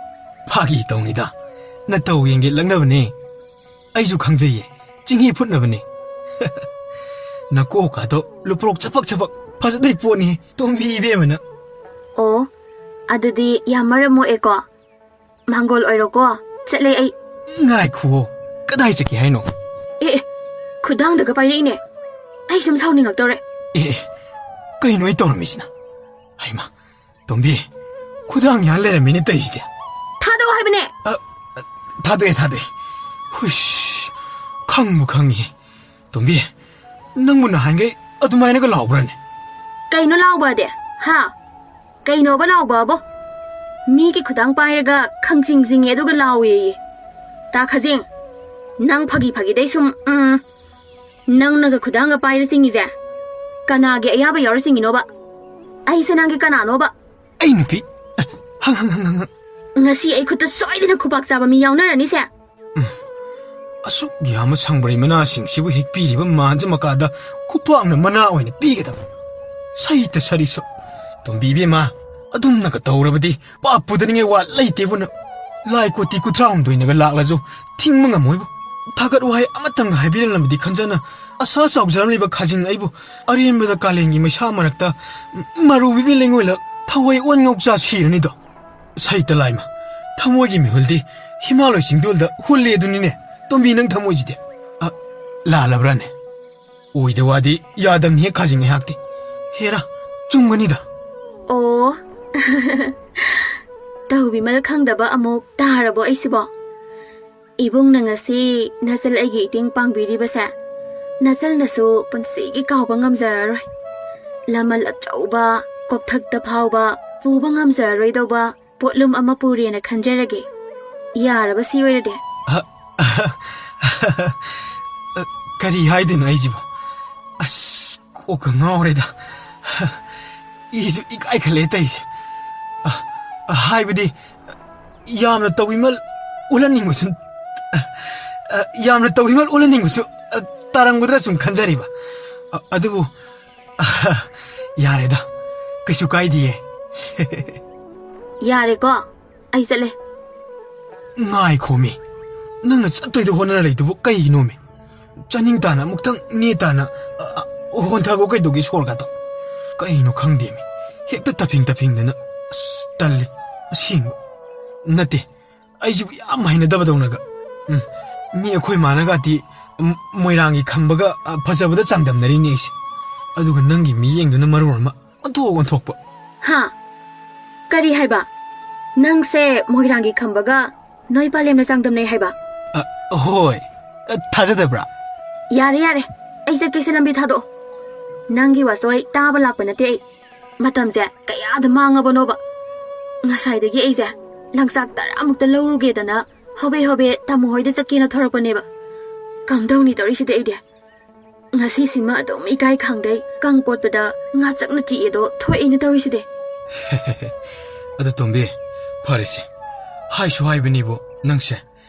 ꯐꯥꯒꯤ ꯇꯧꯅꯤꯗ, ꯅꯇꯧ ꯌꯦꯡꯒꯦ ꯂꯛꯅꯕꯅꯦ꯫ ꯑꯩꯁꯨ ꯈꯪꯖꯩꯌꯦ, ꯆꯤꯡꯍꯤ ꯐꯨꯠꯅꯕꯅꯦ꯫ ꯅꯀꯣꯛꯀꯥꯗꯣ ꯂꯨꯄ꯭ꯔꯣꯛ ꯆꯄꯛ ꯆꯄꯛ ꯐꯖꯗꯣꯏ ꯄꯣꯠꯅꯤ, ꯇꯣꯝꯕꯤ ꯏꯕꯦꯝꯃꯅ꯫ ꯑꯣ, ꯑꯗꯨꯗꯤ ꯌꯥꯝ ꯃꯔꯝ ꯃꯣꯛꯑꯦꯀꯣ꯫ ꯃꯥꯡꯒꯣꯜ ꯑꯣꯏꯔꯣꯀꯣ, ꯆꯠꯂꯦ ꯑꯩ꯫ ꯉꯥꯏꯈꯨꯑꯣ, ꯀꯗꯥꯏ ꯆꯠꯀꯦ ꯍꯥꯏꯅꯣ? ꯑꯦ, ꯑꯦ, ꯈꯨꯗꯥꯡꯗꯒ ꯄꯥꯏꯔꯛꯏꯅꯦ꯫ ꯑꯩ ꯁꯨꯝ ꯁꯥꯎꯅꯤꯡꯉꯛꯇꯧꯔꯦ꯫ ꯑꯦ, ꯑꯦ, ꯀꯩꯅꯣ ꯑꯩ ꯇꯧꯔꯝꯃꯤꯁꯤꯅ? ꯍꯩꯃꯥ, ꯇꯣꯝꯕꯤ, ꯈꯨꯗꯥꯡ ꯌꯥꯟ ꯂꯩꯔꯝꯃꯤꯅꯦ ꯇꯧꯔꯤꯁꯤꯗꯤ꯫ ꯊꯥꯗꯣꯛꯑꯣ ꯍꯥꯏꯕꯅꯦ꯫ ꯑ, ꯑ, ꯊꯥꯗꯣꯛꯑꯦ, ꯊꯥꯗꯣꯛꯑꯦ꯫ ꯍꯨꯏꯁ, ꯈꯪꯕꯨ ꯈꯪꯉꯤꯍꯦ꯫ ꯇꯣꯝꯕꯤ, ꯅꯪꯕꯨ ꯅꯍꯥꯟꯈꯩ ꯑꯗꯨꯃꯥꯏꯅꯒ ꯂꯥꯎꯕ꯭ꯔꯥꯅꯦ? ꯀꯩꯅꯣ ꯂꯥꯎꯕꯗꯤ? ꯍꯥ? ꯀꯩꯅꯣꯕ ꯂꯥꯎꯕꯕꯣ? ꯃꯤꯒꯤ ꯈꯨꯗꯥꯡ ꯄꯥꯏꯔꯒ ꯈꯪꯆꯤꯡ ꯆꯤꯡꯉꯦ ꯑꯗꯨꯒ ꯂꯥꯎꯋꯦꯌꯦ꯫ ꯇꯥ ꯈꯖꯤꯡ, ꯅꯪ ꯐꯥꯒꯤ ꯐꯥꯒꯤꯗꯩ ꯁꯨꯝ, ꯎꯝ, ꯅꯪꯅꯒ ꯈꯨꯗꯥꯡꯒ ꯄꯥꯏꯔ ꯆꯤꯡꯉꯤꯁꯦ? ꯀꯅꯥꯒꯤ ꯑꯌꯥꯕ ꯌꯥꯎꯔ ꯆꯤꯡꯉꯤꯅꯣꯕ? ꯑꯩꯁꯦ ꯅꯪꯒꯤ ꯀꯅꯥꯅꯣꯕ? ꯑꯩ ꯅꯨꯄꯤ꯫ ꯍꯪ ꯍꯪ ꯍꯪ ꯍꯪ ꯍꯪ꯫ ꯉꯁꯤ ꯑꯩ ꯈꯨꯠꯇ ꯁꯣꯏꯗꯅ ꯈꯨꯄꯥꯛ ꯆꯥꯕ ꯃꯤ ꯌꯥꯎꯅꯔꯅꯤꯁꯦ꯫ ꯑꯁꯨꯛ ꯌꯥꯝꯕ ꯁꯪꯕ꯭ꯔꯩ ꯃꯅꯥꯁꯤꯡꯁꯤꯕꯨ ꯍꯦꯛꯄꯤꯔꯤꯕ ꯃꯥꯟꯖ ꯃꯀꯥꯗ ꯈꯨꯄꯥꯛꯅ ꯃꯅꯥ ꯑꯣꯏꯅ ꯄꯤꯒꯗꯕ꯫ ꯁꯩꯇ ꯁꯔꯤꯁꯨ꯫ ꯇꯣꯝꯕꯤ ꯏꯕꯦꯝꯃ, ꯑꯗꯨꯝꯅꯒ ꯇꯧꯔꯕꯗꯤ ꯄꯥꯞ ꯄꯨꯗꯅꯤꯡꯉꯥꯏ ꯋꯥ ꯂꯩꯇꯦꯕꯨ ꯅꯪ꯫ ꯂꯥꯏ ꯀꯣꯇꯤ ꯀꯨꯟꯊ꯭ꯔꯥ ꯍꯨꯝꯗꯣꯏꯅꯒ ꯂꯥꯛꯂꯁꯨ ꯊꯤꯡꯕ ꯉꯝꯃꯣꯏꯕꯨ꯫ ꯊꯥꯒꯠ ꯋꯥꯍꯩ ꯑꯃꯇꯪꯒ ꯍꯥꯏꯕꯤꯔꯝꯂꯕꯗꯤ ꯈꯟꯖꯅ ꯑꯁꯥ ꯆꯥꯎꯖꯔꯝꯂꯤꯕ ꯈꯥꯖꯤꯡ ꯑꯩꯕꯨ ꯑꯔꯦꯝꯕꯗ ꯀꯥꯂꯦꯟꯒꯤ ꯃꯩꯁꯥ ꯃꯔꯛꯇ ꯃꯔꯨ ꯕꯤꯕꯤ ꯂꯩꯉꯣꯏꯂ ꯊꯋꯥꯏ ꯑꯣꯟ ꯉꯧꯆꯥ ꯁꯤꯔꯅꯤꯗꯣ꯫ ꯁꯩꯇ ꯂꯥꯏꯃ, ꯊꯃꯣꯏꯒꯤ ꯃꯤꯍꯨꯜꯗꯤ ꯍꯤꯃꯥꯂꯣꯏ ꯆꯤꯡꯗꯣꯜꯗ ꯍꯨꯜꯂꯦ ꯑꯗꯨꯅꯤꯅꯦ꯫ ꯇꯣꯝꯕꯤ, ꯅꯪ ꯊꯃꯣꯏꯁꯤꯗꯤ꯫ ꯑ, ꯂꯥꯜꯂꯕ꯭ꯔꯥꯅꯦ? ꯑꯣꯏꯗ ꯋꯥꯗꯤ ꯌꯥꯗꯝꯅꯤ ꯍꯦꯛ ꯈꯥꯖꯤꯡ ꯑꯩꯍꯥꯛꯇꯤ꯫ ꯍꯦꯔꯥ, ꯆꯨꯝꯒꯅꯤꯗ꯫ ꯑꯣ꯫ ꯇꯧꯕꯤꯃꯜ ꯈꯪꯗꯕ ꯑꯃꯨꯛ ꯇꯥꯔꯕꯣ ꯑꯩꯁꯤꯕꯣ? ꯏꯕꯨꯡꯅ ꯉꯁꯤ ꯅꯆꯜ ꯑꯩꯒꯤ ꯏꯇꯦꯡ ꯄꯥꯡꯕꯤꯔꯤꯕꯁꯦ ꯅꯆꯜꯅꯁꯨ ꯄꯨꯟꯁꯤꯒꯤ ꯀꯥꯎꯕ ꯉꯝꯖꯔꯔꯣꯏ꯫ ꯂꯃꯜ ꯑꯆꯧꯕ, ꯀꯣꯛꯊꯛꯇ ꯐꯥꯎꯕ ꯄꯨꯕ ꯉꯝꯖꯔꯔꯣꯏꯗꯧꯕ ꯄꯣꯠꯂꯨꯝ ꯑꯃ ꯄꯨꯔꯦꯅ ꯈꯟꯖꯔꯒꯦ꯫ ꯌꯥꯔꯕ ꯁꯤ ꯑꯣꯏꯔꯗꯤ? ꯑ, ꯑ, ꯀꯔꯤ ꯍꯥꯏꯗꯣꯏꯅꯣ ꯑꯩꯁꯤꯕꯣ? ꯑꯁ, ꯀꯣꯛꯀ ꯉꯥꯎꯔꯦꯗ꯫ ꯏꯁꯨ ꯏꯀꯥꯏ ꯈꯠꯂꯦ ꯇꯧꯏꯁꯦ꯫ ꯑ, ꯑ, ꯍꯥꯏꯕꯗꯤ, ꯌꯥꯝꯅ ꯇꯧꯕꯤꯃꯜ ꯎꯠꯍꯟꯅꯤꯡꯕꯁꯨ, ꯑ, ꯑ, ꯌꯥꯝꯅ ꯇꯧꯕꯤꯃꯜ ꯎꯠꯍꯟꯅꯤꯡꯕꯁꯨ, ꯑ, ꯇꯥꯔꯝꯒꯗ꯭ꯔꯥ ꯁꯨꯝ ꯈꯟꯖꯔꯤꯕ꯫ ꯑ, ꯑꯗꯨꯕꯨ, ꯑ, ꯌꯥꯔꯦꯗ, ꯀꯩꯁꯨ ꯀꯥꯏꯗꯤꯌꯦ꯫ ꯌꯥꯔꯦꯀꯣ, ꯑꯩ ꯆꯠꯂꯦ꯫ ꯉꯥꯏꯈꯣꯃꯤ, ꯅꯪꯅ ꯆꯠꯇꯣꯏꯗꯣ ꯍꯣꯠꯅꯔ ꯂꯩꯗꯨꯕꯨ ꯀꯩꯒꯤꯅꯣꯃꯤ? ꯆꯥꯅꯤꯡ ꯇꯥꯅ ꯑꯃꯨꯛꯇꯪ ꯅꯦ ꯇꯥꯅ, ꯑ, ꯑ, ꯍꯣꯟꯊꯒꯣ ꯀꯩꯗꯧꯒꯦ ꯁꯣꯔꯒꯗꯣ? ꯀꯩꯅꯣ ꯈꯪꯗꯦꯃꯤ, ꯍꯦꯛꯇ ꯇꯞꯐꯤꯡ ꯇꯞꯐꯤꯡꯗꯅ꯫ ꯑꯁ, ꯇꯜꯂꯦ ꯑꯁꯦꯡꯕ꯫ ꯅꯠꯇꯦ, ꯑꯩꯁꯤꯕꯨ ꯌꯥꯝ ꯍꯩꯅꯗꯕꯗꯧꯅꯒ꯫ ꯎꯝ, ꯃꯤ ꯑꯩꯈꯣꯏ ꯃꯥꯅꯒꯗꯤ, ꯎꯝ, ꯃꯣꯏꯔꯥꯡꯒꯤ ꯈꯝꯕꯒ, ꯑ, ꯐꯖꯕꯗ ꯆꯥꯡꯗꯝꯅꯔꯤꯅꯦ ꯑꯩꯁꯦ꯫ ꯑꯗꯨꯒ ꯅꯪꯒꯤ ꯃꯤꯠꯌꯦꯡꯗꯨꯅ ꯃꯔꯣꯜ ꯑꯃ ꯑꯣꯟꯊꯣꯛ ꯑꯣꯟꯊꯣꯛꯄ꯫ ꯍꯥ? ꯀꯔꯤ ꯍꯥꯏꯕ? ꯅꯪꯁꯦ ꯃꯣꯏꯔꯥꯡꯒꯤ ꯈꯝꯕꯒ ꯅꯣꯏ ꯄꯥꯂꯦꯝꯅ ꯆꯥꯡꯗꯝꯅꯩ ꯍꯥꯏꯕ? ꯑ, ꯍꯣꯏ꯫ ꯑ, ꯊꯥꯖꯗꯕ꯭ꯔꯥ? ꯌꯥꯔꯦ, ꯌꯥꯔꯦ꯫ ꯑꯩ ꯆꯠꯀꯦꯁꯦ, ꯂꯝꯕꯤ ꯊꯥꯗꯣꯛꯑꯣ꯫ ꯅꯪꯒꯤ ꯋꯥꯆꯣꯏ ꯇꯥꯕ ꯂꯥꯛꯄ ꯅꯠꯇꯦ ꯑꯩ꯫ ꯃꯇꯝꯁꯦ ꯀꯌꯥꯗ ꯃꯥꯡꯉꯕꯅꯣꯕ꯫ ꯉꯁꯥꯏꯗꯒꯤ ꯑꯩꯁꯦ ꯂꯪꯆꯥꯛ ꯇꯔꯥꯃꯨꯛꯇ ꯂꯧꯔꯨꯒꯦꯗꯅ ꯍꯣꯕꯦ ꯍꯣꯕꯦ ꯇꯥꯃꯣ ꯍꯣꯏꯗ ꯆꯠꯀꯦꯅ ꯊꯣꯔꯛꯄꯅꯦꯕ꯫ ꯀꯝꯗꯧꯅꯤ ꯇꯧꯔꯤꯁꯤꯗꯤ ꯑꯩꯗꯤ? ꯉꯁꯤꯁꯤꯃ ꯑꯗꯨꯝ ꯏꯀꯥꯏ ꯈꯪꯗꯩ ꯀꯪ ꯀꯣꯠꯄꯗ ꯉꯥꯆꯛꯅ ꯆꯤꯛꯑꯦꯗꯣ ꯊꯣꯛꯑꯦꯅ ꯇꯧꯔꯤꯁꯤꯗꯤ꯫ ꯑꯗꯣ ꯇꯣꯝꯕꯤ, ꯐꯔꯦꯁꯦ, ꯍꯥꯏꯁꯨ ꯍꯥꯏꯕꯅꯤꯕꯣ ꯅꯪꯁꯦ,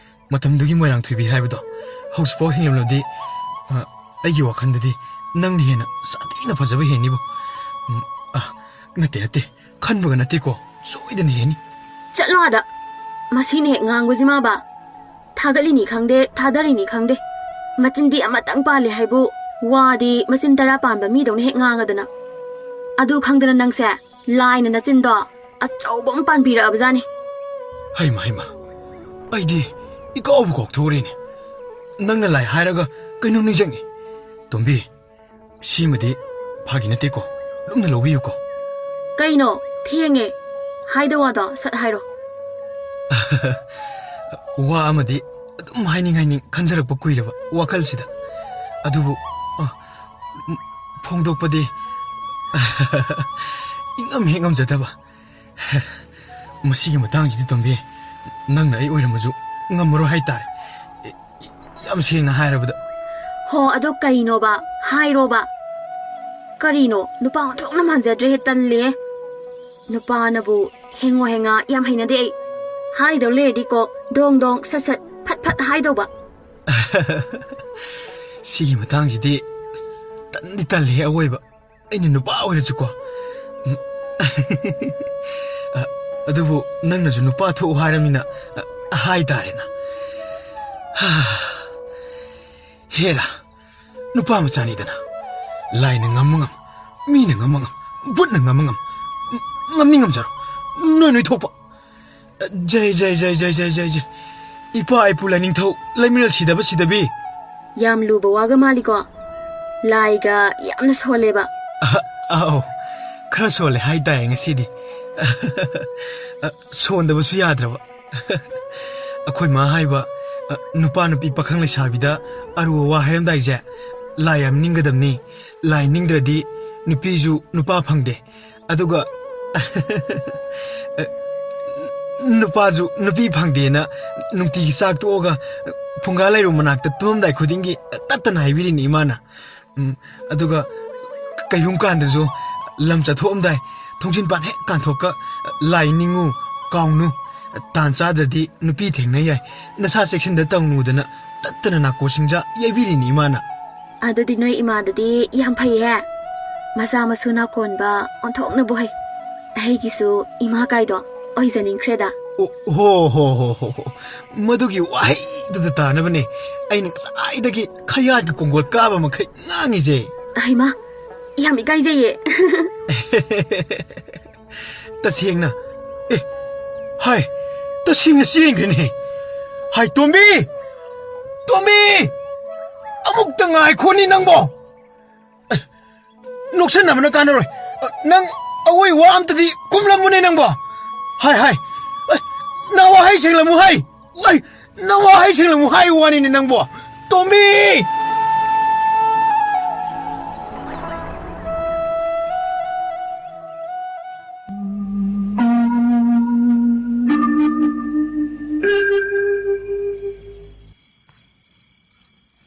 ꯃꯇꯝꯗꯨꯒꯤ ꯃꯣꯏꯔꯥꯡꯊꯣꯏꯕꯤ ꯍꯥꯏꯕꯗꯣ ꯍꯧꯖꯤꯛꯐꯥꯎ ꯍꯤꯡꯂꯝꯂꯗꯤ, ꯑ, ꯑꯩꯒꯤ ꯋꯥꯈꯜꯗꯗꯤ ꯅꯪꯅ ꯍꯦꯟꯅ ꯁꯥꯊꯤꯅ ꯐꯖꯕ ꯍꯦꯟꯅꯤꯕꯣ꯫ ꯎꯝ, ꯑ, ꯅꯠꯇꯦ, ꯅꯠꯇꯦ, ꯈꯟꯕꯒ ꯅꯠꯇꯦꯀꯣ, ꯁꯣꯏꯗꯅ ꯍꯦꯟꯅꯤ꯫ ꯆꯠꯂꯣ ꯑꯥꯗ꯫ ꯃꯁꯤꯅ ꯍꯦꯛ ꯉꯥꯡꯕꯁꯤꯃꯕ ꯊꯥꯒꯠꯂꯤꯅꯤ ꯈꯪꯗꯦ, ꯊꯥꯗꯔꯤꯅꯤ ꯈꯪꯗꯦ꯫ ꯃꯆꯤꯟꯗꯤ ꯑꯃꯇꯪ ꯄꯥꯜꯂꯦ ꯍꯥꯏꯕꯨ, ꯋꯥꯗꯤ ꯃꯆꯤꯟ ꯇꯔꯥ ꯄꯥꯟꯕ ꯃꯤꯗꯧꯅ ꯍꯦꯛ ꯉꯥꯡꯉꯗꯅ꯫ ꯑꯗꯨ ꯈꯪꯗꯅ ꯅꯪꯁꯦ ꯂꯥꯏꯅ ꯅꯆꯤꯟꯗꯣ ꯑꯆꯧꯕ ꯑꯃ ꯄꯥꯟꯕꯤꯔꯛꯑꯕꯖꯥꯠꯅꯤ꯫ ꯍꯩꯃ, ꯍꯩꯃ, ꯑꯩꯗꯤ ꯏꯀꯥꯎꯕꯨ ꯀꯥꯎꯊꯣꯛꯎꯔꯦꯅꯦ꯫ ꯅꯪꯅ ꯂꯥꯏ ꯍꯥꯏꯔꯒ ꯀꯩꯅꯣꯝ ꯅꯤꯡꯁꯤꯡꯉꯤ꯫ ꯇꯣꯝꯕꯤ, ꯁꯤꯃꯗꯤ ꯐꯥꯒꯤ ꯅꯠꯇꯦꯀꯣ, ꯂꯨꯝꯅ ꯂꯧꯕꯤꯌꯨꯀꯣ꯫ ꯀꯩꯅꯣ, ꯊꯦꯡꯉꯦ꯫ ꯍꯥꯏꯗꯧ ꯋꯥꯗꯣ ꯁꯠ ꯍꯥꯏꯔꯣ꯫ ꯋꯥ ꯑꯃꯗꯤ ꯑꯗꯨꯝ ꯍꯥꯏꯅꯤꯡ ꯍꯥꯏꯅꯤꯡ ꯈꯟꯖꯔꯛꯄ ꯀꯨꯏꯔꯕ ꯋꯥꯈꯜꯁꯤꯗ꯫ ꯑꯗꯨꯕꯨ, ꯑ, ꯐꯣꯡꯗꯣꯛꯄꯗꯤ ꯏꯉꯝ ꯍꯦꯛ ꯉꯝꯖꯗꯕ꯫ ꯃꯁꯤꯒꯤ ꯃꯇꯥꯡꯁꯤꯗꯤ ꯇꯣꯝꯕꯤ, ꯅꯪꯅ ꯑꯩ ꯑꯣꯏꯔꯝꯃꯁꯨ ꯉꯝꯃꯔꯣꯏ ꯍꯥꯏꯇꯥꯔꯦ꯫ ꯌꯥꯝ ꯁꯦꯡꯅ ꯍꯥꯏꯔꯕꯗ꯫ ꯍꯣ, ꯑꯗꯣ ꯀꯩꯅꯣꯕ? ꯍꯥꯏꯔꯣꯕ꯫ ꯀꯔꯤꯅꯣ? ꯅꯨꯄꯥ ꯑꯣꯟꯊꯣꯛꯅ ꯃꯥꯟꯖꯗ꯭ꯔꯦꯍꯦ, ꯇꯜꯂꯦꯍꯦ꯫ ꯅꯨꯄꯥꯅꯕꯨ ꯍꯦꯡꯉꯣ ꯍꯦꯡꯉꯥ ꯌꯥꯝ ꯍꯩꯅꯗꯦ ꯑꯩ꯫ ꯍꯥꯏꯗꯧ ꯂꯩꯔꯗꯤꯀꯣ, ꯗꯣꯡ ꯗꯣꯡ, ꯁꯠ ꯁꯠ, ꯐꯠ ꯐꯠ ꯍꯥꯏꯗꯧꯕ꯫ ꯁꯤꯒꯤ ꯃꯇꯥꯡꯁꯤꯗꯤ ꯑꯁ, ꯇꯟꯗꯤ ꯇꯜꯂꯦꯍꯦ ꯑꯋꯣꯏꯕ꯫ ꯑꯩꯅ ꯅꯨꯄꯥ ꯑꯣꯏꯔꯁꯨꯀꯣ꯫ ꯎꯝ꯫ ꯑ, ꯑꯗꯨꯕꯨ ꯅꯪꯅꯁꯨ ꯅꯨꯄꯥ ꯊꯣꯛꯎ ꯍꯥꯏꯔꯃꯤꯅ, ꯑ, ꯍꯥꯏꯇꯥꯔꯦꯅ꯫ ꯍꯥ꯫ ꯍꯦꯔꯥ, ꯅꯨꯄꯥ ꯃꯆꯥꯅꯤꯗꯅ꯫ ꯂꯥꯏꯅ ꯉꯝꯃ ꯉꯝ, ꯃꯤꯅ ꯉꯝꯃ ꯉꯝ, ꯕꯨꯠꯅ ꯉꯝꯃ ꯉꯝ, ꯉꯝꯅꯤ ꯉꯝꯖꯔꯣ꯫ ꯅꯣꯏ ꯅꯣꯏ ꯊꯣꯛꯄ꯫ ꯖꯩ, ꯖꯩ, ꯖꯩ꯫ ꯏꯄꯥ ꯏꯄꯨ ꯂꯥꯏꯅꯤꯡꯊꯧ ꯂꯩꯃꯔꯦꯜ ꯁꯤꯗꯕ ꯁꯤꯗꯕꯤ꯫ ꯌꯥꯝ ꯂꯨꯕ ꯋꯥꯒ ꯃꯥꯜꯂꯤꯀꯣ꯫ ꯂꯥꯏꯒ ꯌꯥꯝꯅ ꯁꯣꯜꯂꯦꯕ꯫ ꯑ-, ꯑꯧ, ꯈꯔ ꯁꯣꯜꯂꯦ ꯍꯥꯏꯇꯥꯏ ꯉꯁꯤꯗꯤ꯫ ꯑ, ꯁꯣꯟꯗꯕꯁꯨ ꯌꯥꯗ꯭ꯔꯕ꯫ ꯑꯩꯈꯣꯏ ꯃꯥ ꯍꯥꯏꯕ, ꯑ, ꯅꯨꯄꯥ ꯅꯨꯄꯤ ꯄꯥꯈꯪ ꯂꯩꯁꯥꯕꯤꯗ ꯑꯔꯨꯕ ꯋꯥ ꯍꯥꯏꯔꯝꯗꯥꯏꯁꯦ, ꯂꯥꯏ ꯌꯥꯝ ꯅꯤꯡꯒꯗꯕꯅꯤ꯫ ꯂꯥꯏ ꯅꯤꯡꯗ꯭ꯔꯗꯤ ꯅꯨꯄꯤꯁꯨ ꯅꯨꯄꯥ ꯐꯪꯗꯦ꯫ ꯑꯗꯨꯒ ꯅꯨꯄꯥꯁꯨ ꯅꯨꯄꯤ ꯐꯪꯗꯦꯅ ꯅꯨꯡꯇꯤꯒꯤ ꯆꯥꯛ ꯇꯣꯛꯑꯒ ꯐꯨꯡꯒꯥ ꯂꯩꯔꯨ ꯃꯅꯥꯛꯇ ꯇꯨꯝꯃꯝꯗꯥꯏ ꯈꯨꯗꯤꯡꯒꯤ ꯇꯠꯇꯅ ꯍꯥꯏꯕꯤꯔꯤꯅꯤ ꯏꯃꯥꯅ꯫ ꯎꯝ, ꯑꯗꯨꯒ ꯀꯩꯒꯨꯝ ꯀꯥꯟꯗꯁꯨ ꯂꯝ ꯆꯠꯊꯣꯛꯑꯝꯗꯥꯏ ꯊꯣꯡꯖꯤꯟ ꯄꯥꯟ ꯍꯦꯛ ꯀꯥꯟꯊꯣꯛꯀ "ꯂꯥꯏ ꯅꯤꯡꯉꯨ, ꯀꯥꯎꯅꯨ, ꯇꯥꯟ ꯆꯥꯗ꯭ꯔꯗꯤ ꯅꯨꯄꯤ ꯊꯦꯡꯅ ꯌꯥꯏ, ꯅꯁꯥ ꯆꯦꯛꯁꯤꯟꯗ ꯇꯧꯅꯨꯗꯅ" ꯇꯠꯇꯅ ꯅꯥꯀꯣ ꯁꯤꯡꯖꯥ ꯌꯩꯕꯤꯔꯤꯅꯤ ꯏꯃꯥꯅ꯫ ꯑꯗꯨꯗꯤ ꯅꯣꯏ ꯏꯃꯥꯗꯨꯗꯤ ꯌꯥꯝ ꯐꯩꯍꯦ꯫ ꯃꯆꯥ ꯃꯁꯨ ꯅꯥꯀꯣꯟꯕ ꯑꯣꯟꯊꯣꯛꯅꯕꯨ ꯍꯩ꯫ ꯑꯩꯒꯤꯁꯨ ꯏꯃꯥ ꯀꯥꯏꯗꯣ ꯑꯣꯏꯖꯅꯤꯡꯈ꯭ꯔꯦꯗ꯫ ꯑꯣ, ꯍꯣ, ꯍꯣ, ꯍꯣ, ꯍꯣ, ꯍꯣ꯫ ꯃꯗꯨꯒꯤ ꯋꯥꯍꯩꯗꯨꯗ ꯇꯥꯅꯕꯅꯦ ꯑꯩꯅ ꯉꯁꯥꯏꯗꯒꯤ ꯈꯌꯥꯠꯀꯤ ꯀꯣꯡꯒꯣꯜ ꯀꯥꯕ ꯃꯈꯩ ꯉꯥꯡꯉꯤꯁꯦ꯫ ꯍꯩꯃꯥ, ꯌꯥꯝ ꯏꯀꯥꯏꯖꯩꯌꯦ꯫ ꯇꯁꯦꯡꯅ, ꯑꯦ, ꯍꯥꯏ, ꯇꯁꯦꯡꯅ ꯆꯦꯟꯈ꯭ꯔꯦꯅꯦ꯫ ꯍꯥꯏ, ꯇꯣꯝꯕꯤ! ꯇꯣꯝꯕꯤ! ꯑꯃꯨꯛꯇ ꯉꯥꯏꯈꯣꯅꯤ ꯅꯪꯕꯣ꯫ ꯑꯦ, ꯅꯣꯛꯁꯟꯅꯕꯅ ꯀꯥꯟꯅꯔꯣꯏ꯫ ꯑ, ꯅꯪ ꯑꯋꯣꯏ ꯋꯥ ꯑꯝꯇꯗꯤ ꯈꯨꯝꯂꯝꯃꯨꯅꯦ ꯅꯪꯕꯣ꯫ ꯍꯥꯏ, ꯍꯥꯏ꯫ ꯑꯦ, ꯅꯋꯥꯍꯩ ꯁꯦꯡꯂꯝꯃꯨ ꯍꯥꯏ꯫ ꯑꯩ, ꯅꯋꯥꯍꯩ ꯁꯦꯡꯂꯝꯃꯨ ꯍꯥꯏ ꯋꯥꯅꯤꯅꯦ ꯅꯪꯕꯣ꯫ ꯇꯣꯝꯕꯤ!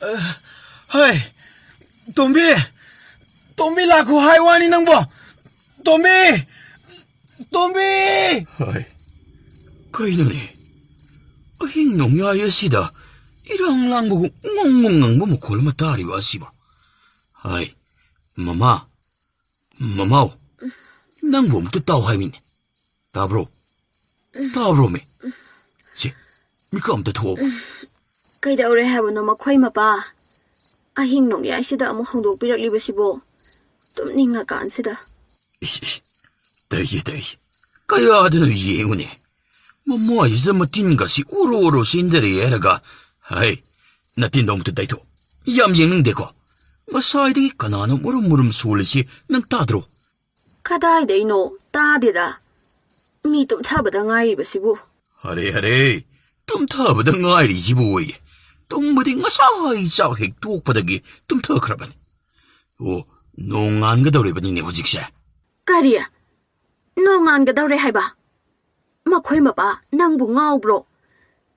ꯑ, ꯍꯩ, ꯇꯣꯝꯕꯤ! ꯇꯣꯝꯕꯤ ꯂꯥꯛꯈꯣ ꯍꯥꯏ ꯋꯥꯅꯤ ꯅꯪꯕꯣ! ꯇꯣꯝꯕꯤ! ꯇꯣꯝꯕꯤ! ꯍꯥꯏ, ꯀꯩꯅꯣꯅꯦ? ꯑꯍꯤꯡ ꯅꯣꯡꯌꯥꯏ ꯑꯁꯤꯗ ꯏꯔꯥꯡ ꯂꯥꯡꯕꯒꯨꯝ ꯉꯣꯡ ꯉꯣꯡ ꯉꯪꯕ ꯃꯈꯣꯜ ꯑꯃ ꯇꯥꯔꯤꯕ ꯑꯁꯤꯕꯣ? ꯍꯥꯏ, ꯃꯃꯥ, ꯃꯃꯥꯎ, ꯅꯪꯕꯨ ꯑꯃꯨꯛꯇ ꯇꯥꯎ ꯍꯥꯏꯃꯤꯅꯦ꯫ ꯇꯥꯕ꯭ꯔꯣ? ꯇꯥꯕ꯭ꯔꯣꯃꯤ? ꯁꯦ, ꯃꯤꯀꯞ ꯑꯝꯇ ꯊꯣꯛꯑꯣ꯫ ꯀꯩꯗꯧꯔꯦ ꯍꯥꯏꯕꯅꯣ ꯃꯈꯣꯏ ꯃꯄꯥ? ꯑꯍꯤꯡ ꯅꯣꯡꯌꯥꯏꯁꯤꯗ ꯑꯃꯨꯛ ꯍꯧꯗꯣꯛꯄꯤꯔꯛꯂꯤꯕꯁꯤꯕꯣ? ꯇꯨꯝꯅꯤꯡꯉꯀꯥꯟꯁꯤꯗ꯫ ꯏꯁ, ꯏꯁ, ꯇꯧꯏꯁꯦ, ꯇꯧꯏꯁꯦ꯫ ꯀꯌꯥꯗꯅꯣ ꯌꯦꯡꯉꯨꯅꯦ꯫ ꯃꯃꯥꯏꯁꯤꯗ ꯃꯇꯤꯟꯒꯁꯤ ꯎꯔꯣ ꯎꯔꯣ ꯆꯦꯟꯊꯔꯛꯑꯦ ꯍꯥꯏꯔꯒ, ꯍꯩ, ꯅꯇꯤꯟꯗꯣ ꯑꯃꯨꯛꯇ ꯇꯩꯊꯣꯛ꯫ ꯌꯥꯝ ꯌꯦꯡꯅꯤꯡꯗꯦꯀꯣ꯫ ꯉꯁꯥꯏꯗꯒꯤ ꯀꯅꯥꯅꯣ ꯃꯨꯔꯨꯝ ꯃꯨꯔꯨꯝ ꯁꯣꯜꯂꯤꯁꯤ ꯅꯪ ꯇꯥꯗ꯭ꯔꯣ? ꯀꯗꯥꯏꯗꯩꯅꯣ? ꯇꯥꯗꯦꯗ꯫ ꯃꯤ ꯇꯨꯝꯊꯕꯗ ꯉꯥꯏꯔꯤꯕꯁꯤꯕꯨ꯫ ꯑꯔꯦ, ꯑꯔꯦ, ꯇꯨꯝꯊꯕꯗ ꯉꯥꯏꯔꯤꯁꯤꯕꯨ ꯑꯣꯏꯌꯦ꯫ ꯇꯨꯝꯕꯗꯤ ꯉꯁꯥꯏ ꯆꯥꯛ ꯍꯦꯛ ꯇꯣꯛꯄꯗꯒꯤ ꯇꯨꯝꯊꯈ꯭ꯔꯕꯅꯤ꯫ ꯑꯣ, ꯅꯣꯡ ꯉꯥꯟꯒꯗꯧꯔꯤꯕꯅꯤꯅꯦ ꯍꯧꯖꯤꯛꯁꯦ꯫ ꯀꯔꯤ? ꯅꯣꯡ ꯉꯥꯟꯒꯗꯧꯔꯦ ꯍꯥꯏꯕ? ꯃꯈꯣꯏ ꯃꯄꯥ, ꯅꯪꯕꯨ ꯉꯥꯎꯕ꯭ꯔꯣ?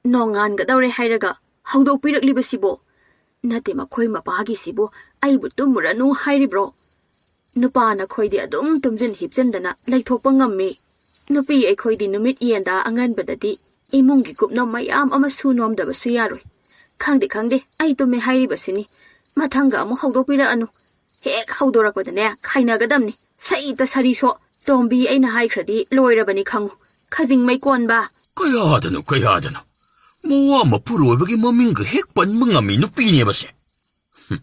ꯅꯣꯡ ꯉꯥꯟꯒꯗꯧꯔꯦ ꯍꯥꯏꯔꯒ ꯍꯧꯗꯣꯛꯄꯤꯔꯛꯂꯤꯕꯁꯤꯕꯣ? ꯅꯠꯇꯦ, ꯃꯈꯣꯏ ꯃꯄꯥꯒꯤꯁꯤꯕꯨ ꯑꯩꯕꯨ ꯇꯨꯝꯃꯨꯔꯅꯨ ꯍꯥꯏꯔꯤꯕ꯭ꯔꯣ? ꯅꯨꯄꯥ ꯅꯈꯣꯏꯗꯤ ꯑꯗꯨꯝ ꯇꯨꯝꯖꯤꯟ ꯍꯤꯞꯆꯤꯟꯗꯅ ꯂꯩꯊꯣꯛꯄ ꯉꯝꯃꯤ꯫ ꯅꯨꯄꯤ ꯑꯩꯈꯣꯏꯗꯤ ꯅꯨꯃꯤꯠ ꯌꯦꯟꯗ ꯑꯉꯟꯕꯗꯗꯤ ꯏꯃꯨꯡꯒꯤ ꯀꯨꯞꯅꯣꯝ ꯃꯌꯥꯝ ꯑꯃ ꯁꯨ ꯅꯣꯝꯗꯕꯁꯨ ꯌꯥꯔꯣꯏ꯫ ꯈꯪꯗꯦ, ꯈꯪꯗꯦ, ꯑꯩ ꯇꯨꯝꯃꯦ ꯍꯥꯏꯔꯤꯕꯁꯤꯅꯤ꯫ ꯃꯊꯪꯒ ꯑꯃꯨꯛ ꯍꯧꯗꯣꯛꯄꯤꯔꯛꯑꯅꯨ꯫ ꯍꯦꯛ ꯍꯧꯗꯣꯔꯛꯄꯗꯅꯦ, ꯈꯥꯏꯅꯒꯗꯕꯅꯤ꯫ ꯁꯩꯇ ꯁꯔꯤꯁꯣ, ꯇꯣꯝꯕꯤ ꯑꯩꯅ ꯍꯥꯏꯈ꯭ꯔꯗꯤ ꯂꯣꯏꯔꯕꯅꯤ ꯈꯪꯉꯨ꯫ ꯈꯖꯤꯡ ꯃꯩꯀꯣꯟꯕ꯫ ꯀꯌꯥꯗꯅꯣ, ꯀꯌꯥꯗꯅꯣ꯫ ꯃꯋꯥ ꯃꯄꯨꯔꯣꯏꯕꯒꯤ ꯃꯃꯤꯡꯒ ꯍꯦꯛ ꯄꯟꯕ ꯉꯝꯃꯤ ꯅꯨꯄꯤꯅꯦꯕꯁꯦ꯫ ꯍꯨꯝ,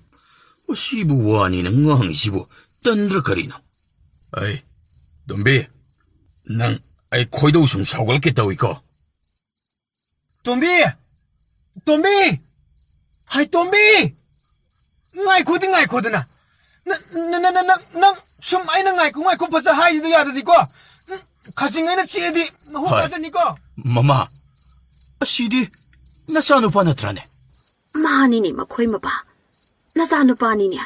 ꯃꯁꯤꯕꯨ ꯋꯥꯅꯤꯅ ꯉꯥꯡꯉꯤꯁꯤꯕꯨ ꯇꯟꯗ꯭ꯔ ꯀꯔꯤꯅꯣ? ꯑꯩ, ꯇꯣꯝꯕꯤ, ꯅꯪ ꯑꯩ ꯈꯣꯏꯗꯧ ꯁꯨꯝ ꯁꯥꯎꯒꯠꯂꯛꯀꯦ ꯇꯧꯏꯀꯣ꯫ ꯇꯣꯝꯕꯤ! ꯇꯣꯝꯕꯤ! ꯍꯥꯏ, ꯇꯣꯝꯕꯤ! ꯉꯥꯏꯈꯣꯗꯤ ꯉꯥꯏꯈꯣꯗꯅ꯫ ꯅ-, ꯅ-, ꯅ-, ꯅ-, ꯅꯪ, ꯅꯪ ꯁꯨꯝ ꯑꯩꯅ ꯉꯥꯏꯈꯣ ꯉꯥꯏꯈꯣ ꯐꯖ ꯍꯥꯏꯁꯤꯗ ꯌꯥꯗꯗꯤꯀꯣ꯫ ꯎꯝ, ꯈꯖꯤꯡ ꯑꯩꯅ ꯆꯤꯛꯑꯗꯤ ꯃꯍꯨꯠ ꯍꯣꯏ꯫ ꯐꯖꯅꯤꯀꯣ꯫ ꯃꯃꯥ, ꯑꯁꯤꯗꯤ ꯅꯆꯥꯅꯨꯄꯥ ꯅꯠꯇ꯭ꯔꯅꯦ? ꯃꯥꯅꯤꯅꯦ ꯃꯈꯣꯏ ꯃꯄꯥ꯫ ꯅꯆꯥꯅꯨꯄꯥꯅꯤꯅꯦ꯫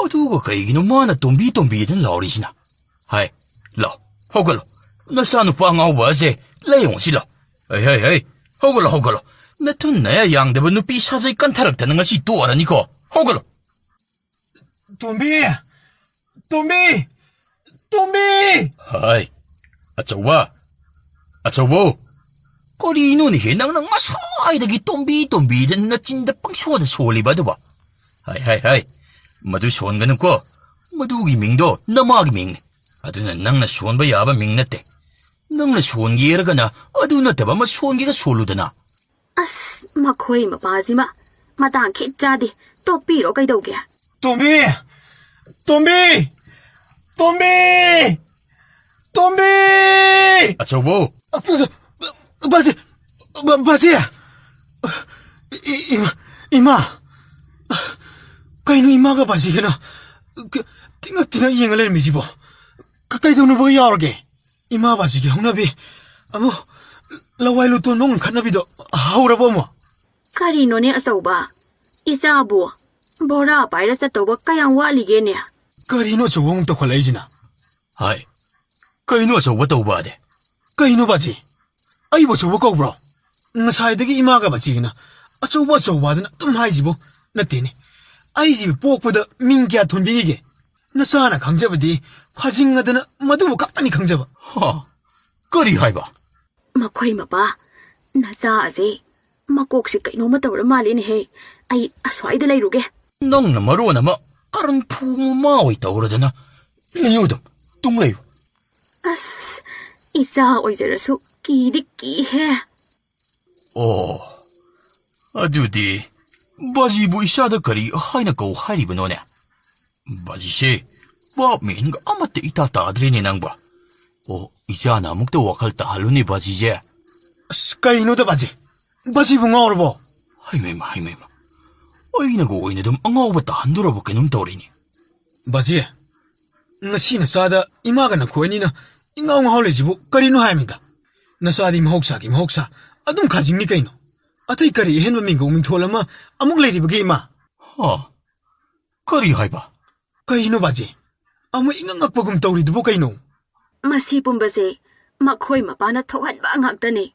ꯑꯗꯨꯒ ꯀꯩꯒꯤꯅꯣ ꯃꯥꯅ ꯇꯣꯝꯕꯤ ꯇꯣꯝꯕꯤꯗꯅ ꯂꯥꯎꯔꯤꯁꯤꯅ? ꯍꯥꯏ, ꯂꯥꯎ, ꯍꯧꯒꯠꯂꯣ꯫ ꯅꯆꯥꯅꯨꯄꯥ ꯑꯉꯥꯎꯕ ꯑꯁꯦ ꯂꯥꯏꯌꯦꯡꯉꯨꯁꯤ ꯂꯥꯎ꯫ ꯍꯩ, ꯍꯩ, ꯍꯩ, ꯍꯧꯒꯠꯂꯣ, ꯍꯧꯒꯠꯂꯣ꯫ ꯅꯊꯨꯟ ꯅꯌꯥ ꯌꯥꯡꯗꯕ ꯅꯨꯄꯤ ꯁꯥꯖꯩ ꯀꯟꯊꯔꯛꯇꯅ ꯉꯁꯤ ꯇꯣꯛꯑꯔꯅꯤꯀꯣ꯫ ꯍꯧꯒꯠꯂꯣ꯫ ꯇꯣꯝꯕꯤ! ꯇꯣꯝꯕꯤ! ꯇꯣꯝꯕꯤ! ꯍꯥꯏ, ꯑꯆꯧꯕ! ꯑꯆꯧꯕꯧ! ꯀꯔꯤꯅꯣꯅꯦꯍꯦ ꯅꯪꯅ ꯉꯁꯥꯏꯗꯒꯤ ꯇꯣꯝꯕꯤ ꯇꯣꯝꯕꯤꯗ ꯅꯆꯤꯟꯗ ꯄꯪꯁꯣꯟꯗ ꯁꯣꯜꯂꯤꯕ ꯑꯗꯨꯕꯣ? ꯍꯥꯏ, ꯍꯥꯏ, ꯍꯥꯏ! ꯃꯗꯨ ꯁꯣꯟꯒꯅꯨꯀꯣ꯫ ꯃꯗꯨꯒꯤ ꯃꯤꯡꯗꯣ ꯅꯃꯥꯒꯤ ꯃꯤꯡꯅꯤ꯫ ꯑꯗꯨꯅ ꯅꯪꯅ ꯁꯣꯟꯕ ꯌꯥꯕ ꯃꯤꯡ ꯅꯠꯇꯦ꯫ ꯅꯪꯅ ꯁꯣꯟꯒꯦ ꯍꯥꯏꯔꯒꯅ ꯑꯗꯨ ꯅꯠꯇꯕ ꯑꯃ ꯁꯣꯟꯒꯦꯒ ꯁꯣꯜꯂꯨꯗꯅ꯫ ꯑꯁ, ꯃꯈꯣꯏ ꯃꯄꯥꯁꯤꯃ ꯃꯇꯥꯡ ꯈꯤꯠ ꯆꯥꯗꯦ꯫ ꯇꯣꯛꯄꯤꯔꯣ ꯀꯩꯗꯧꯒꯦ? ꯇꯣꯝꯕꯤ! ꯇꯣꯝꯕꯤ! ꯇꯣꯝꯕꯤ! ꯇꯣꯝꯕꯤ! ꯑꯆꯧꯕꯧ! ꯕꯥꯖꯤ! ꯕꯥ-, ꯕꯥꯖꯤ! ꯏ-, ꯏꯃꯥ! ꯏꯃꯥ! ꯀꯩꯅꯣ ꯏꯃꯥꯒ ꯕꯥꯖꯤꯒꯅ ꯀ-, ꯇꯤꯡꯉꯛ ꯇꯤꯡꯉꯛ ꯌꯦꯡꯉ ꯂꯩꯔꯝꯃꯤꯁꯤꯕꯣ? ꯀ-, ꯀꯩꯗꯧꯅꯕꯒ ꯌꯥꯎꯔꯒꯦ? ꯏꯃꯥ ꯕꯥꯖꯤꯒꯤ ꯍꯧꯅꯕꯤ ꯑꯃꯨꯛ ꯂꯋꯥꯏ ꯂꯨꯇꯣꯟꯕ ꯉꯟꯈꯠꯅꯕꯤꯗꯣ ꯍꯧꯔꯕꯣ ꯑꯃꯨꯛ? ꯀꯔꯤꯅꯣꯅꯦ ꯑꯆꯧꯕ? ꯏꯆꯥꯕꯨ ꯕꯣꯔꯥ ꯄꯥꯏꯔ ꯆꯠꯇꯧꯕ ꯀꯌꯥꯝ ꯋꯥꯠꯂꯤꯒꯦꯅꯦ? ꯀꯔꯤꯅꯣ ꯑꯆꯧꯕ ꯑꯃꯨꯛ ꯇꯧꯈꯠꯂꯛꯏꯁꯤꯅ? ꯍꯥꯏ, ꯀꯩꯅꯣ ꯑꯆꯧꯕ ꯇꯧꯕ ꯑꯗꯦ? ꯀꯩꯅꯣ ꯕꯥꯖꯤ? ꯑꯩꯕꯨ ꯑꯆꯧꯕ ꯀꯧꯕ꯭ꯔꯣ? ꯉꯁꯥꯏꯗꯒꯤ ꯏꯃꯥꯒ ꯕꯥꯖꯤꯒꯅ ꯑꯆꯧꯕ ꯑꯆꯧꯕ ꯑꯗꯨꯅ ꯑꯗꯨꯝ ꯍꯥꯏꯁꯤꯕꯨ? ꯅꯠꯇꯦꯅꯦ, ꯑꯩꯁꯤꯕꯨ ꯄꯣꯛꯄꯗ ꯃꯤꯡ ꯀꯌꯥ ꯊꯣꯟꯕꯤꯈꯤꯒꯦ? ꯅꯆꯥꯅ ꯈꯪꯖꯕꯗꯤ ꯐꯥꯖꯤꯟꯗꯅ ꯃꯗꯨꯕꯨ ꯈꯛꯇꯅꯤ ꯈꯪꯖꯕ꯫ ꯍꯥ? ꯀꯔꯤ ꯍꯥꯏꯕ? ꯃꯈꯣꯏ ꯃꯄꯥ, ꯅꯆꯥ ꯑꯁꯦ ꯃꯀꯣꯛꯁꯦ ꯀꯩꯅꯣꯝꯃ ꯇꯧꯔ ꯃꯥꯜꯂꯦꯅꯦꯍꯦ꯫ ꯑꯩ ꯑꯁ꯭ꯋꯥꯏꯗ ꯂꯩꯔꯨꯒꯦ꯫ ꯅꯪꯅ ꯃꯔꯣꯟ ꯑꯃ ꯀꯔꯟ ꯐꯨꯕ ꯃꯃꯥ ꯑꯣꯏ ꯇꯧꯔꯗꯅ꯫ ꯂꯩꯌꯨ ꯑꯗꯨꯝ, ꯇꯨꯡ ꯂꯩꯌꯨ꯫ ꯑꯁ, ꯏꯆꯥ ꯑꯣꯏꯖꯔꯁꯨ ꯀꯤꯗꯤ ꯀꯤꯍꯦ꯫ ꯑꯣ, ꯑꯗꯨꯗꯤ ꯕꯥꯖꯤꯕꯨ ꯏꯆꯥꯗ ꯀꯔꯤ ꯍꯥꯏꯅ ꯀꯧ ꯍꯥꯏꯔꯤꯕꯅꯣꯅꯦ? ꯕꯥꯖꯤꯁꯦ ꯚꯥꯞ ꯃꯦꯟꯒ ꯑꯃꯠꯇ ꯏꯇꯥ ꯇꯥꯗ꯭ꯔꯦꯅꯦ ꯅꯪꯕ꯫ ꯑꯣ, ꯏꯆꯥꯅ ꯑꯃꯨꯛꯇ ꯋꯥꯈꯜ ꯇꯥꯍꯜꯂꯨꯅꯦ ꯕꯥꯖꯤꯁꯦ꯫ ꯑꯁ, ꯀꯩꯅꯣꯗ ꯕꯥꯖꯤ? ꯕꯥꯖꯤꯕꯨ ꯉꯥꯎꯔꯕꯣ? ꯍꯩꯃꯩꯃ, ꯍꯩꯃꯩꯃ꯫ ꯑꯩꯅꯒ ꯑꯣꯏꯅ ꯑꯗꯨꯝ ꯑꯉꯥꯎꯕ ꯇꯥꯍꯟꯗꯣꯔꯕ ꯀꯩꯅꯣꯝ ꯇꯧꯔꯤꯅꯦ꯫ ꯕꯥꯖꯤ, ꯉꯁꯤ ꯅꯆꯥꯗ ꯏꯃꯥꯒ ꯅꯈꯣꯏ ꯑꯅꯤꯅ ꯏꯉꯥꯎ ꯉꯥꯎꯍꯜꯂꯤꯁꯤꯕꯨ ꯀꯔꯤꯅꯣ ꯍꯥꯏꯃꯤꯗ? ꯅꯆꯥꯗꯤ ꯃꯍꯧꯁꯥꯒꯤ ꯃꯍꯧꯁꯥ ꯑꯗꯨꯝ ꯈꯥꯖꯤꯡꯅꯤ ꯀꯩꯅꯣ꯫ ꯑꯇꯩ ꯀꯔꯤ ꯑꯍꯦꯟꯕ ꯃꯤꯡꯒꯧ ꯃꯤꯡꯊꯣꯜ ꯑꯃ ꯑꯃꯨꯛ ꯂꯩꯔꯤꯕꯒꯦ ꯏꯃꯥ? ꯍꯥ? ꯀꯔꯤ ꯍꯥꯏꯕ? ꯀꯩꯅꯣ ꯕꯥꯖꯤ? ꯑꯃꯨꯛ ꯏꯉꯛ ꯉꯛꯄꯒꯨꯝ ꯇꯧꯔꯤꯗꯨꯕꯨ ꯀꯩꯅꯣ? ꯃꯁꯤ ꯄꯨꯝꯕꯁꯦ ꯃꯈꯣꯏ ꯃꯄꯥꯅ ꯊꯣꯛꯍꯟꯕ ꯉꯥꯛꯇꯅꯦ꯫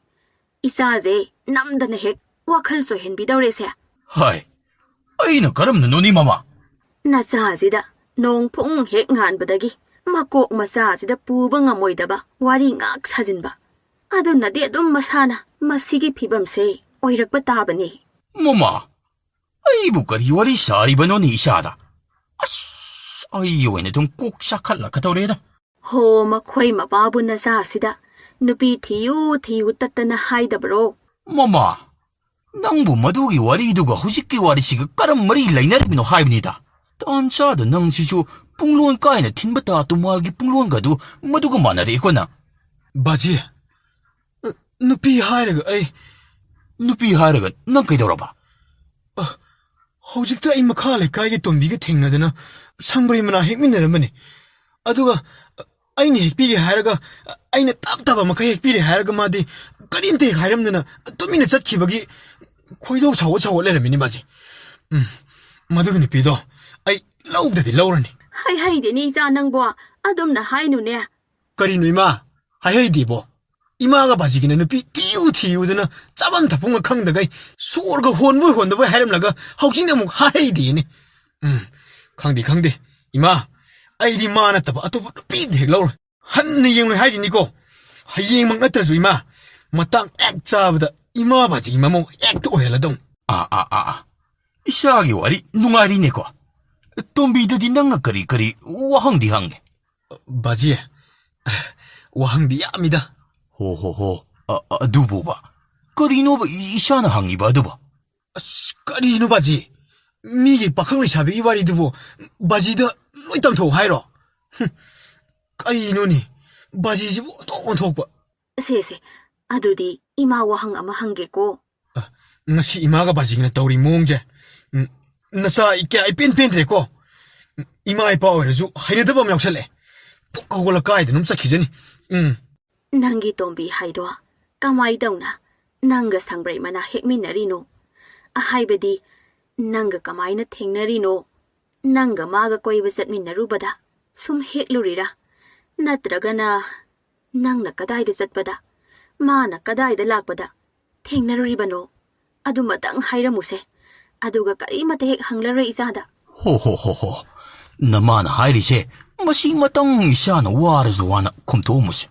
ꯏꯆꯥꯁꯦ ꯅꯝꯗꯅ ꯍꯦꯛ ꯋꯥꯈꯜ ꯆꯣꯏꯍꯟꯕꯤꯗꯧꯔꯦꯁꯦ꯫ ꯍꯥꯏ, ꯑꯩꯅ ꯀꯔꯝꯅꯅꯣꯅꯤ ꯃꯃꯥ? ꯅꯆꯥꯁꯤꯗ ꯅꯣꯡ ꯐꯨꯡ ꯍꯦꯛ ꯉꯥꯟꯕꯗꯒꯤ ꯃꯀꯣꯛ ꯃꯆꯥꯁꯤꯗ ꯄꯨꯕ ꯉꯝꯃꯣꯏꯗꯕ ꯋꯥꯔꯤ ꯉꯥꯛ ꯁꯥꯖꯤꯟꯕ꯫ ꯑꯗꯨꯅꯗꯤ ꯑꯗꯨꯝ ꯃꯁꯥꯅ ꯃꯁꯤꯒꯤ ꯐꯤꯕꯝꯁꯦ ꯑꯣꯏꯔꯛꯄ ꯇꯥꯕꯅꯤ꯫ ꯃꯃꯥ, ꯑꯩꯕꯨ ꯀꯔꯤ ꯋꯥꯔꯤ ꯁꯥꯔꯤꯕꯅꯣꯅꯦ ꯏꯆꯥꯗ? ꯑꯁ, ꯑꯩ ꯑꯣꯏꯅ ꯑꯗꯨꯝ ꯀꯣꯛ ꯆꯥꯈꯠꯂꯛꯀꯗꯧꯔꯦꯗ꯫ ꯍꯣ, ꯃꯈꯣꯏ ꯃꯄꯥꯕꯨ ꯅꯆꯥꯁꯤꯗ ꯅꯨꯄꯤ ꯊꯤꯌꯨ ꯊꯤꯌꯨ ꯇꯠꯇꯅ ꯍꯥꯏꯗꯕ꯭ꯔꯣ? ꯃꯃꯥ, ꯅꯪꯕꯨ ꯃꯗꯨꯒꯤ ꯋꯥꯔꯤꯗꯨꯒ ꯍꯧꯖꯤꯛꯀꯤ ꯋꯥꯔꯤꯁꯤꯒ ꯀꯔꯝ ꯃꯔꯤ ꯂꯩꯅꯔꯤꯕꯅꯣ ꯍꯥꯏꯕꯅꯤꯗ? ꯇꯥꯟ ꯆꯥꯗ ꯅꯪꯁꯤꯁꯨ ꯄꯨꯡꯂꯣꯟ ꯀꯥꯏꯅ ꯊꯤꯟꯕ ꯇꯥ ꯇꯨꯃꯥꯜꯒꯤ ꯄꯨꯡꯂꯣꯟꯒꯗꯨ ꯃꯗꯨꯒ ꯃꯥꯟꯅꯔꯛꯑꯦꯀꯣ ꯅꯪ꯫ ꯕꯥꯖꯤ, ꯅꯨꯄꯤ ꯍꯥꯏꯔꯒ ꯑꯩ ꯅꯨꯄꯤ ꯍꯥꯏꯔꯒ ꯅꯪ ꯀꯩꯗꯧꯔꯕ? ꯑ, ꯍꯧꯖꯤꯛꯇ ꯑꯩ ꯃꯈꯥ ꯂꯩꯀꯥꯏꯒꯤ ꯇꯣꯝꯕꯤꯒ ꯊꯦꯡꯅꯗꯅ ꯁꯪꯕ꯭ꯔꯩ ꯃꯅꯥ ꯍꯦꯛꯃꯤꯟꯅꯔꯝꯕꯅꯤ꯫ ꯑꯗꯨꯒ ꯑꯩꯅ ꯍꯦꯛꯄꯤꯒꯦ ꯍꯥꯏꯔꯒ, ꯑꯩꯅ ꯇꯞ ꯇꯥꯕ ꯃꯈꯩ ꯍꯦꯛꯄꯤꯔꯦ ꯍꯥꯏꯔꯒ ꯃꯥꯗꯤ ꯀꯔꯤꯝꯇ ꯍꯦꯛ ꯍꯥꯏꯔꯝꯗꯅ ꯇꯨꯃꯤꯟꯅ ꯆꯠꯈꯤꯕꯒꯤ ꯈꯣꯏꯗꯧ ꯁꯥꯎꯒꯠ ꯁꯥꯎꯒꯠ ꯂꯩꯔꯝꯃꯤꯅꯤ ꯃꯥꯁꯦ꯫ ꯎꯝ, ꯃꯗꯨꯒꯤ ꯅꯨꯄꯤꯗꯣ ꯑꯩ ꯂꯧꯗꯗꯤ ꯂꯧꯔꯅꯤ꯫ ꯍꯩ ꯍꯩꯗꯦꯅꯦ ꯏꯆꯥ ꯅꯪꯕꯣ, ꯑꯗꯨꯝꯅ ꯍꯥꯏꯅꯨꯅꯦ꯫ ꯀꯔꯤꯅꯣ ꯏꯃꯥ? ꯍꯥꯏꯍꯩꯗꯦꯕꯣ꯫ ꯏꯃꯥꯒ ꯕꯥꯖꯤꯒꯤꯅ ꯅꯨꯄꯤ ꯊꯤꯌꯨ ꯊꯤꯌꯨꯗꯅ ꯆꯥꯐꯝ ꯊꯛꯐꯝꯒ ꯈꯪꯗꯈꯩ ꯁꯣꯔꯒ ꯍꯣꯟꯕꯣꯏ ꯍꯣꯟꯗꯕꯣꯏ ꯍꯥꯏꯔꯝꯂꯒ ꯍꯧꯖꯤꯛꯅ ꯑꯃꯨꯛ ꯍꯥꯏꯗꯦꯅꯦ꯫ ꯎꯝ, ꯈꯪꯗꯦ, ꯈꯪꯗꯦ꯫ ꯏꯃꯥ, ꯑꯩꯗꯤ ꯃꯥ ꯅꯠꯇꯕ ꯑꯇꯣꯞꯄ ꯅꯨꯄꯤ ꯑꯝꯇ ꯍꯦꯛ ꯂꯧꯔꯣꯏ꯫ ꯍꯟꯅ ꯌꯦꯡꯂꯣꯏ ꯍꯥꯏꯔꯤꯅꯤꯀꯣ꯫ ꯍꯌꯦꯡꯃꯛ ꯅꯠꯇ꯭ꯔꯁꯨ ꯏꯃꯥ, ꯃꯇꯥꯡ ꯍꯦꯛ ꯆꯥꯕꯗ ꯏꯃꯥ ꯕꯥꯖꯤꯒꯤ ꯃꯃꯧ ꯍꯦꯛꯇ ꯑꯣꯏꯍꯜꯂꯗꯧꯅꯤ꯫ ꯑꯥ, ꯑꯥ, ꯑꯥ, ꯑꯥ꯫ ꯏꯆꯥꯒꯤ ꯋꯥꯔꯤ ꯅꯨꯡꯉꯥꯏꯔꯤꯅꯦꯀꯣ꯫ ꯇꯣꯝꯕꯤꯗꯗꯤ ꯅꯪꯅ ꯀꯔꯤ ꯀꯔꯤ ꯋꯥꯍꯪꯗꯤ ꯍꯪꯉꯦ? ꯕꯥꯖꯤ, ꯋꯥꯍꯪꯗꯤ ꯌꯥꯝꯃꯤꯗ꯫ ꯍꯣ, ꯍꯣ, ꯍꯣ꯫ ꯑ-, ꯑ-, ꯑꯗꯨꯕꯨꯕ꯫ ꯀꯔꯤꯅꯣꯕ ꯏ-, ꯏꯆꯥꯅ ꯍꯪꯉꯤꯕ ꯑꯗꯨꯕꯣ? ꯑꯁ, ꯀꯔꯤꯅꯣ ꯕꯥꯖꯤ? ꯃꯤꯒꯤ ꯄꯥꯈꯪ ꯂꯩꯁꯥꯕꯤꯒꯤ ꯋꯥꯔꯤꯗꯨꯕꯨ ꯕꯥꯖꯤꯗ ꯂꯣꯏ ꯇꯝꯊꯣꯛꯎ ꯍꯥꯏꯔꯣ? ꯍꯨꯝ, ꯀꯔꯤꯅꯣꯅꯦ? ꯕꯥꯖꯤꯁꯤꯕꯨ ꯑꯣꯟꯊꯣꯛ ꯑꯣꯟꯊꯣꯛꯄ꯫ ꯁꯦ, ꯁꯦ, ꯑꯗꯨꯗꯤ ꯏꯃꯥ ꯋꯥꯍꯪ ꯑꯃ ꯍꯪꯒꯦꯀꯣ꯫ ꯑ, ꯉꯁꯤ ꯏꯃꯥꯒ ꯕꯥꯖꯤꯒꯅ ꯇꯧꯔꯤ ꯃꯑꯣꯡꯁꯦ, ꯎꯝ, ꯅꯆꯥ ꯑꯩ ꯀꯌꯥ ꯏꯄꯦꯟ ꯄꯦꯟꯗ꯭ꯔꯦꯀꯣ꯫ ꯎꯝ, ꯏꯃꯥ ꯏꯄꯥ ꯑꯣꯏꯔꯁꯨ ꯍꯩꯅꯗꯕ ꯑꯃ ꯌꯥꯎꯁꯜꯂꯛꯑꯦ꯫ ꯄꯨꯛ ꯍꯧꯒꯠꯂ ꯀꯥꯏꯗꯅꯣꯝ ꯆꯠꯈꯤꯖꯅꯤ꯫ ꯎꯝ꯫ ꯅꯪꯒꯤ ꯇꯣꯝꯕꯤ ꯍꯥꯏꯗꯣ ꯀꯃꯥꯏ ꯇꯧꯅ ꯅꯪꯒ ꯁꯪꯕ꯭ꯔꯩ ꯃꯅꯥ ꯍꯦꯛꯃꯤꯟꯅꯔꯤꯅꯣ? ꯍꯥꯏꯕꯗꯤ, ꯅꯪꯒ ꯀꯃꯥꯏꯅ ꯊꯦꯡꯅꯔꯤꯅꯣ? ꯅꯪꯒ ꯃꯥꯒ ꯀꯣꯏꯕ ꯆꯠꯃꯤꯟꯅꯔꯨꯕꯗ ꯁꯨꯝ ꯍꯦꯛꯂꯨꯔꯤꯔꯥ? ꯅꯠꯇ꯭ꯔꯒꯅ ꯅꯪꯅ ꯀꯗꯥꯏꯗ ꯆꯠꯄꯗ, ꯃꯥꯅ ꯀꯗꯥꯏꯗ ꯂꯥꯛꯄꯗ ꯊꯦꯡꯅꯔꯨꯔꯤꯕꯅꯣ? ꯑꯗꯨꯃꯇꯪ ꯍꯥꯏꯔꯝꯃꯨꯁꯦ꯫ ꯑꯗꯨꯒ ꯀꯔꯤꯃꯇ ꯍꯦꯛ ꯍꯪꯂꯔꯣꯏ ꯏꯆꯥꯗ꯫ ꯍꯣ, ꯍꯣ, ꯍꯣ, ꯍꯣ꯫ ꯅꯃꯥꯅ ꯍꯥꯏꯔꯤꯁꯦ, ꯃꯁꯤ ꯃꯇꯪ ꯏꯆꯥꯅ ꯋꯥꯔꯁꯨ ꯋꯥꯅ ꯈꯨꯝꯊꯣꯛꯑꯝꯃꯨꯁꯦ꯫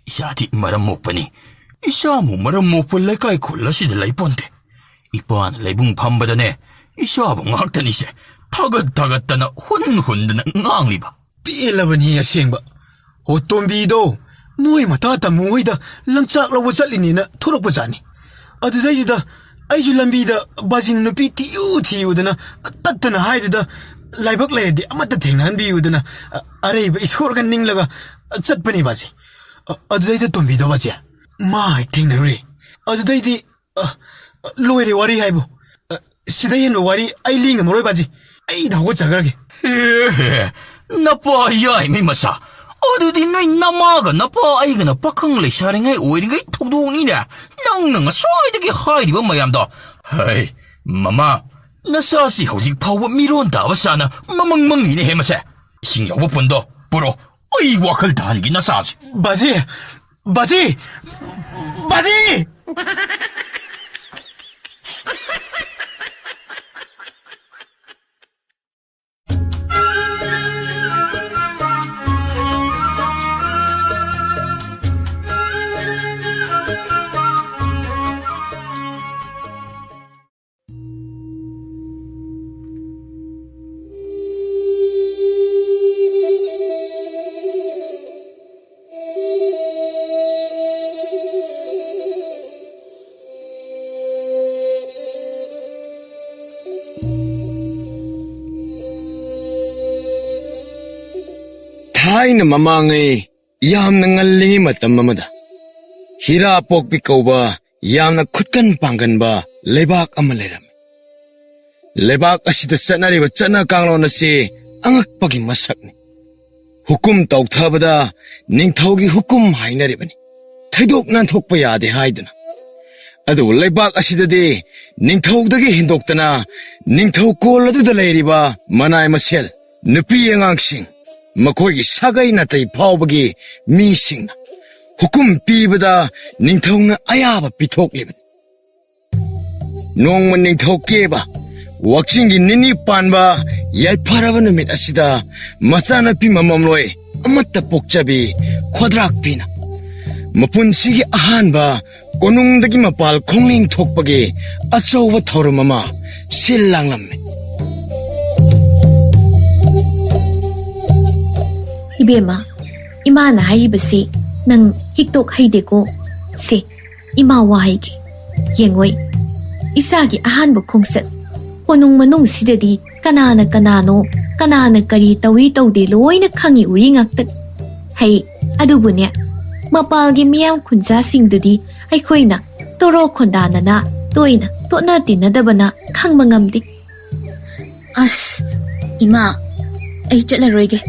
ꯏꯆꯥꯗꯤ ꯃꯔꯝ ꯃꯣꯛꯄꯅꯤ꯫ ꯏꯆꯥꯃꯨꯛ ꯃꯔꯝ ꯃꯣꯛꯄ ꯂꯩꯀꯥꯏ ꯈꯨꯜ ꯑꯁꯤꯗ ꯂꯩꯄꯣꯟꯇꯦ꯫ ꯏꯄꯥꯅ ꯂꯩꯕꯨꯡ ꯐꯝꯕꯗꯅꯦ, ꯏꯆꯥꯕꯨ ꯉꯥꯛꯇꯅꯤꯁꯦ ꯊꯥꯒꯠ ꯊꯥꯒꯠꯇꯅ ꯍꯨꯟ ꯍꯨꯟꯗꯅ ꯉꯥꯡꯂꯤꯕ꯫ ꯄꯦꯜꯂꯕꯅꯤ ꯑꯁꯦꯡꯕ꯫ ꯍꯣ ꯇꯣꯝꯕꯤꯗꯣ, ꯃꯣꯏ ꯃꯇꯥ ꯇꯝꯃꯨ ꯍꯣꯏꯗ ꯂꯪꯆꯥꯛ ꯂꯧꯕ ꯆꯠꯂꯤꯅꯦꯅ ꯊꯣꯔꯛꯄꯖꯥꯠꯅꯤ꯫ ꯑꯗꯨꯗꯩꯗꯨꯗ ꯑꯩꯁꯨ ꯂꯝꯕꯤꯗ ꯕꯥꯖꯤꯅ ꯅꯨꯄꯤ ꯊꯤꯌꯨ ꯊꯤꯌꯨꯗꯅ ꯇꯠꯇꯅ ꯍꯥꯏꯗꯨꯗ, ꯂꯥꯏꯕꯛ ꯂꯩꯔꯗꯤ ꯑꯃꯠꯇ ꯊꯦꯡꯅꯍꯟꯕꯤꯌꯨꯗꯅ, ꯑ-, ꯑꯔꯩꯕ ꯏꯁꯣꯔꯒ ꯅꯤꯡꯂꯒ ꯆꯠꯄꯅꯦ ꯕꯥꯖꯤ꯫ ꯑ-, ꯑꯗꯨꯗꯩꯗ ꯇꯣꯝꯕꯤꯗꯣ ꯕꯥꯖꯤ, ꯃꯥ ꯍꯦꯛ ꯊꯦꯡꯅꯔꯨꯔꯦ꯫ ꯑꯗꯨꯗꯩꯗꯤ ꯑ, ꯂꯣꯏꯔꯦ ꯋꯥꯔꯤ ꯍꯥꯏꯕꯨ꯫ ꯑ, ꯁꯤꯗ ꯍꯦꯟꯕ ꯋꯥꯔꯤ ꯑꯩ ꯂꯤ ꯉꯝꯃꯔꯣꯏ ꯕꯥꯖꯤ꯫ ꯑꯩ ꯍꯧꯒꯠꯆꯈ꯭ꯔꯒꯦ꯫ ꯑꯦ, ꯅꯄꯥ ꯌꯥꯏꯃꯩ ꯃꯆꯥ꯫ ꯑꯗꯨꯗꯤ ꯅꯣꯏ ꯅꯃꯥꯒ ꯅꯄꯥ ꯑꯩꯒꯅ ꯄꯥꯈꯪ ꯂꯩꯁꯥꯔꯤꯉꯩ ꯑꯣꯏꯔꯤꯉꯩ ꯊꯧꯗꯣꯛꯅꯤꯅꯦ꯫ ꯅꯪꯅ ꯉꯁꯥꯏꯗꯒꯤ ꯍꯥꯏꯔꯤꯕ ꯃꯌꯥꯝꯗꯣ꯫ ꯍꯩ, ꯃꯃꯥ, ꯅꯆꯥꯁꯤ ꯍꯧꯖꯤꯛ ꯐꯥꯎꯕ ꯃꯤꯔꯣꯟ ꯇꯥꯕ ꯁꯥꯅ ꯃꯃꯪ ꯃꯪꯉꯤꯅꯦꯍꯦ ꯃꯁꯦ꯫ ꯏꯁꯤꯡ ꯌꯥꯎꯕ ꯄꯨꯟꯗꯣ ꯄꯨꯔꯛꯑꯣ꯫ ꯑꯩ ꯋꯥꯈꯜ ꯇꯥꯍꯟꯒꯦ ꯅꯆꯥꯁꯦ꯫ ꯕꯥꯖꯤ, ꯕꯥꯖꯤ! ꯕꯥꯖꯤ! ꯊꯥꯏꯅ ꯃꯃꯥꯡꯉꯩ ꯌꯥꯝꯅ ꯉꯜꯂꯤꯉꯩ ꯃꯇꯝ ꯑꯃꯗ ꯍꯤꯔꯥ ꯄꯣꯛꯄꯤ ꯀꯧꯕ ꯌꯥꯝꯅ ꯈꯨꯠꯀꯟ ꯄꯥꯡꯒꯟꯕ ꯂꯩꯕꯥꯛ ꯑꯃ ꯂꯩꯔꯝꯃꯤ꯫ ꯂꯩꯕꯥꯛ ꯑꯁꯤꯗ ꯆꯠꯅꯔꯤꯕ ꯆꯠꯅ ꯀꯥꯡꯂꯣꯟ ꯑꯁꯤ ꯑꯉꯛꯄꯒꯤ ꯃꯁꯛꯅꯤ꯫ ꯍꯨꯀꯨꯝ ꯇꯧꯊꯕꯗ ꯅꯤꯡꯊꯧꯒꯤ ꯍꯨꯀꯨꯝ ꯍꯥꯏꯅꯔꯤꯕꯅꯤ꯫ ꯊꯩꯗꯣꯛ ꯅꯥꯟꯊꯣꯛꯄ ꯌꯥꯗꯦ ꯍꯥꯏꯗꯨꯅ꯫ ꯑꯗꯨꯕꯨ ꯂꯩꯕꯥꯛ ꯑꯁꯤꯗꯗꯤ ꯅꯤꯡꯊꯧꯗꯒꯤ ꯍꯦꯟꯗꯣꯛꯇꯅ ꯅꯤꯡꯊꯧ ꯀꯣꯜ ꯑꯗꯨꯗ ꯂꯩꯔꯤꯕ ꯃꯅꯥꯏ ꯃꯁꯦꯜ, ꯅꯨꯄꯤ ꯑꯉꯥꯡꯁꯤꯡ, ꯃꯈꯣꯏꯒꯤ ꯁꯥꯒꯩ ꯅꯥꯇꯩ ꯐꯥꯎꯕꯒꯤ ꯃꯤꯁꯤꯡꯅ ꯍꯨꯀꯨꯝ ꯄꯤꯕꯗ ꯅꯤꯡꯊꯧꯅ ꯑꯌꯥꯕ ꯄꯤꯊꯣꯛꯂꯤꯕꯅꯤ꯫ ꯅꯣꯡꯃ ꯅꯤꯡꯊꯧ ꯀꯦꯕ ꯋꯥꯛꯆꯤꯡꯒꯤ ꯅꯤꯅꯤ ꯄꯥꯟꯕ ꯌꯥꯏꯐꯔꯕ ꯅꯨꯃꯤꯠ ꯑꯁꯤꯗ ꯃꯆꯥꯅꯨꯄꯤ ꯃꯃꯝꯂꯣꯏ ꯑꯃꯠꯇ ꯄꯣꯛꯆꯕꯤ ꯈꯣꯗ꯭ꯔꯥꯛꯄꯤꯅ ꯃꯄꯨꯟꯁꯤꯒꯤ ꯑꯍꯥꯟꯕ ꯀꯣꯅꯨꯡꯗꯒꯤ ꯃꯄꯥꯜ ꯈꯣꯡꯅꯤꯡ ꯊꯣꯛꯄꯒꯤ ꯑꯆꯧꯕ ꯊꯧꯔꯝ ꯑꯃ ꯁꯤꯜ ꯂꯥꯡꯂꯝꯃꯤ꯫ ꯏꯕꯦꯝꯃ, ꯏꯃꯥꯅ ꯍꯥꯏꯔꯤꯕꯁꯤ ꯅꯪ ꯍꯤꯛꯇꯣꯛ ꯍꯩꯗꯦꯀꯣ꯫ ꯁꯦ, ꯏꯃꯥ ꯋꯥ ꯍꯥꯏꯒꯦ꯫ ꯌꯦꯡꯉꯣꯏ, ꯏꯆꯥꯒꯤ ꯑꯍꯥꯟꯕ ꯈꯣꯡꯆꯠ꯫ ꯀꯣꯅꯨꯡ ꯃꯅꯨꯡꯁꯤꯗꯗꯤ ꯀꯅꯥꯅ ꯀꯅꯥꯅꯣ, ꯀꯅꯥꯅ ꯀꯔꯤ ꯇꯧꯏ ꯇꯧꯗꯦ ꯂꯣꯏꯅ ꯈꯪꯏ ꯎꯔꯤ ꯉꯥꯛꯇꯅꯤ꯫ ꯍꯩ, ꯑꯗꯨꯕꯨꯅꯦ, ꯃꯄꯥꯜꯒꯤ ꯃꯤꯌꯥꯝ ꯈꯨꯟꯖꯥꯁꯤꯡꯗꯨꯗꯤ ꯑꯩꯈꯣꯏꯅ ꯇꯣꯔꯣ ꯈꯣꯟꯗꯥꯅꯅ ꯇꯣꯏꯅ ꯇꯣꯠꯅ ꯇꯤꯟꯅꯗꯕꯅ ꯈꯪꯕ ꯉꯝꯗꯦ꯫ ꯑꯁ, ꯏꯃꯥ, ꯑꯩ ꯆꯠꯂꯔꯣꯏꯒꯦ꯫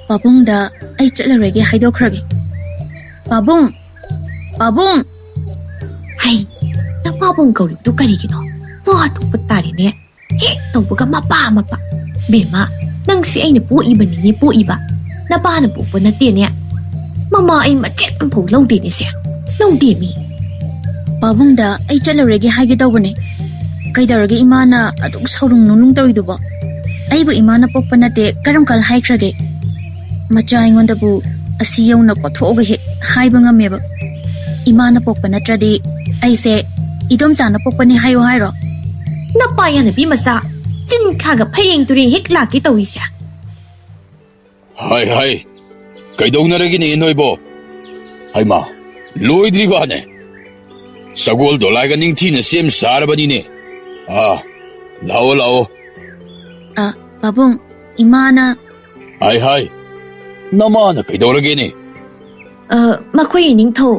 ꯄꯥꯕꯨꯡꯗ ꯑꯩ ꯆꯠꯂꯔꯣꯏꯒꯦ ꯍꯥꯏꯗꯣꯛꯈ꯭ꯔꯒꯦ꯫ ꯄꯥꯕꯨꯡ! ꯄꯥꯕꯨꯡ! ꯍꯩ, ꯅꯄꯥꯕꯨꯡ ꯀꯧꯔꯤꯕꯗꯨ ꯀꯔꯤꯒꯤꯅꯣ? ꯋꯥ ꯊꯣꯛꯄ ꯇꯥꯔꯦꯅꯦ꯫ ꯍꯦꯛ ꯇꯧꯕꯒ ꯃꯄꯥ ꯃꯄꯥ꯫ ꯕꯦꯝꯃ, ꯅꯪꯁꯤ ꯑꯩꯅ ꯄꯣꯛꯏꯕꯅꯤꯅꯦ ꯄꯣꯛꯏꯕ꯫ ꯅꯄꯥꯅ ꯄꯣꯛꯄ ꯅꯠꯇꯦꯅꯦ꯫ ꯃꯃꯥ ꯑꯩ ꯃꯆꯦꯠ ꯑꯃꯐꯥꯎ ꯂꯧꯗꯦꯅꯦ ꯁꯦ꯫ ꯂꯧꯗꯦ ꯃꯤ꯫ ꯄꯥꯕꯨꯡꯗ ꯑꯩ ꯆꯠꯂꯨꯔꯒꯦ ꯍꯥꯏꯒꯦ ꯇꯧꯕꯅꯦ꯫ ꯀꯩꯗꯧꯔꯒꯦ ꯏꯃꯥꯅ ꯑꯗꯨꯛ ꯁꯥꯎꯔꯨꯡ ꯅꯨꯡꯂꯨꯡ ꯇꯧꯔꯤꯗꯨꯕꯣ? ꯑꯩꯕꯨ ꯏꯃꯥꯅ ꯄꯣꯛꯄ ꯅꯠꯇꯦ ꯀꯔꯝ ꯀꯥꯟ ꯍꯥꯏꯈ꯭ꯔꯒꯦ? ꯃꯆꯥ ꯑꯩꯉꯣꯟꯗꯕꯨ ꯑꯁꯤ ꯌꯧꯅ ꯀꯣꯠꯊꯣꯛꯑꯒ ꯍꯦꯛ ꯍꯥꯏꯕ ꯉꯝꯃꯦꯕ꯫ ꯏꯃꯥꯅ ꯄꯣꯛꯄ ꯅꯠꯇ꯭ꯔꯗꯤ ꯑꯩꯁꯦ ꯏꯗꯣꯝꯆꯥꯅ ꯄꯣꯛꯄꯅꯤ ꯍꯥꯏꯌꯨ ꯍꯥꯏꯔꯣ? ꯅꯄꯥ ꯌꯥꯅꯕꯤ ꯃꯆꯥ, ꯆꯤꯟ ꯈꯥꯒ ꯐꯩꯔꯦꯡ ꯇꯨꯔꯦꯡ ꯍꯦꯛ ꯂꯥꯛꯀꯦ ꯇꯧꯏꯁꯦ꯫ ꯍꯥꯏ ꯍꯥꯏ, ꯀꯩꯗꯧꯅꯔꯒꯦꯅꯦ ꯅꯣꯏꯕꯣ? ꯍꯩꯃꯥ, ꯂꯣꯏꯗ꯭ꯔꯤꯕꯅꯦ? ꯁꯒꯣꯜ ꯗꯣꯂꯥꯏꯒ ꯅꯤꯡꯊꯤꯅ ꯁꯦꯝ ꯁꯥꯔꯕꯅꯤꯅꯦ꯫ ꯑꯥ, ꯂꯥꯛꯑꯣ ꯂꯥꯛꯑꯣ꯫ ꯑ, ꯄꯥꯕꯨꯡ, ꯏꯃꯥꯅ꯫ ꯍꯥꯏ ꯍꯥꯏ, ꯅꯃꯥꯅ ꯀꯩꯗꯧꯔꯒꯦꯅꯦ? ꯑ, ꯃꯈꯣꯏ ꯏꯅꯤꯡꯊꯧ,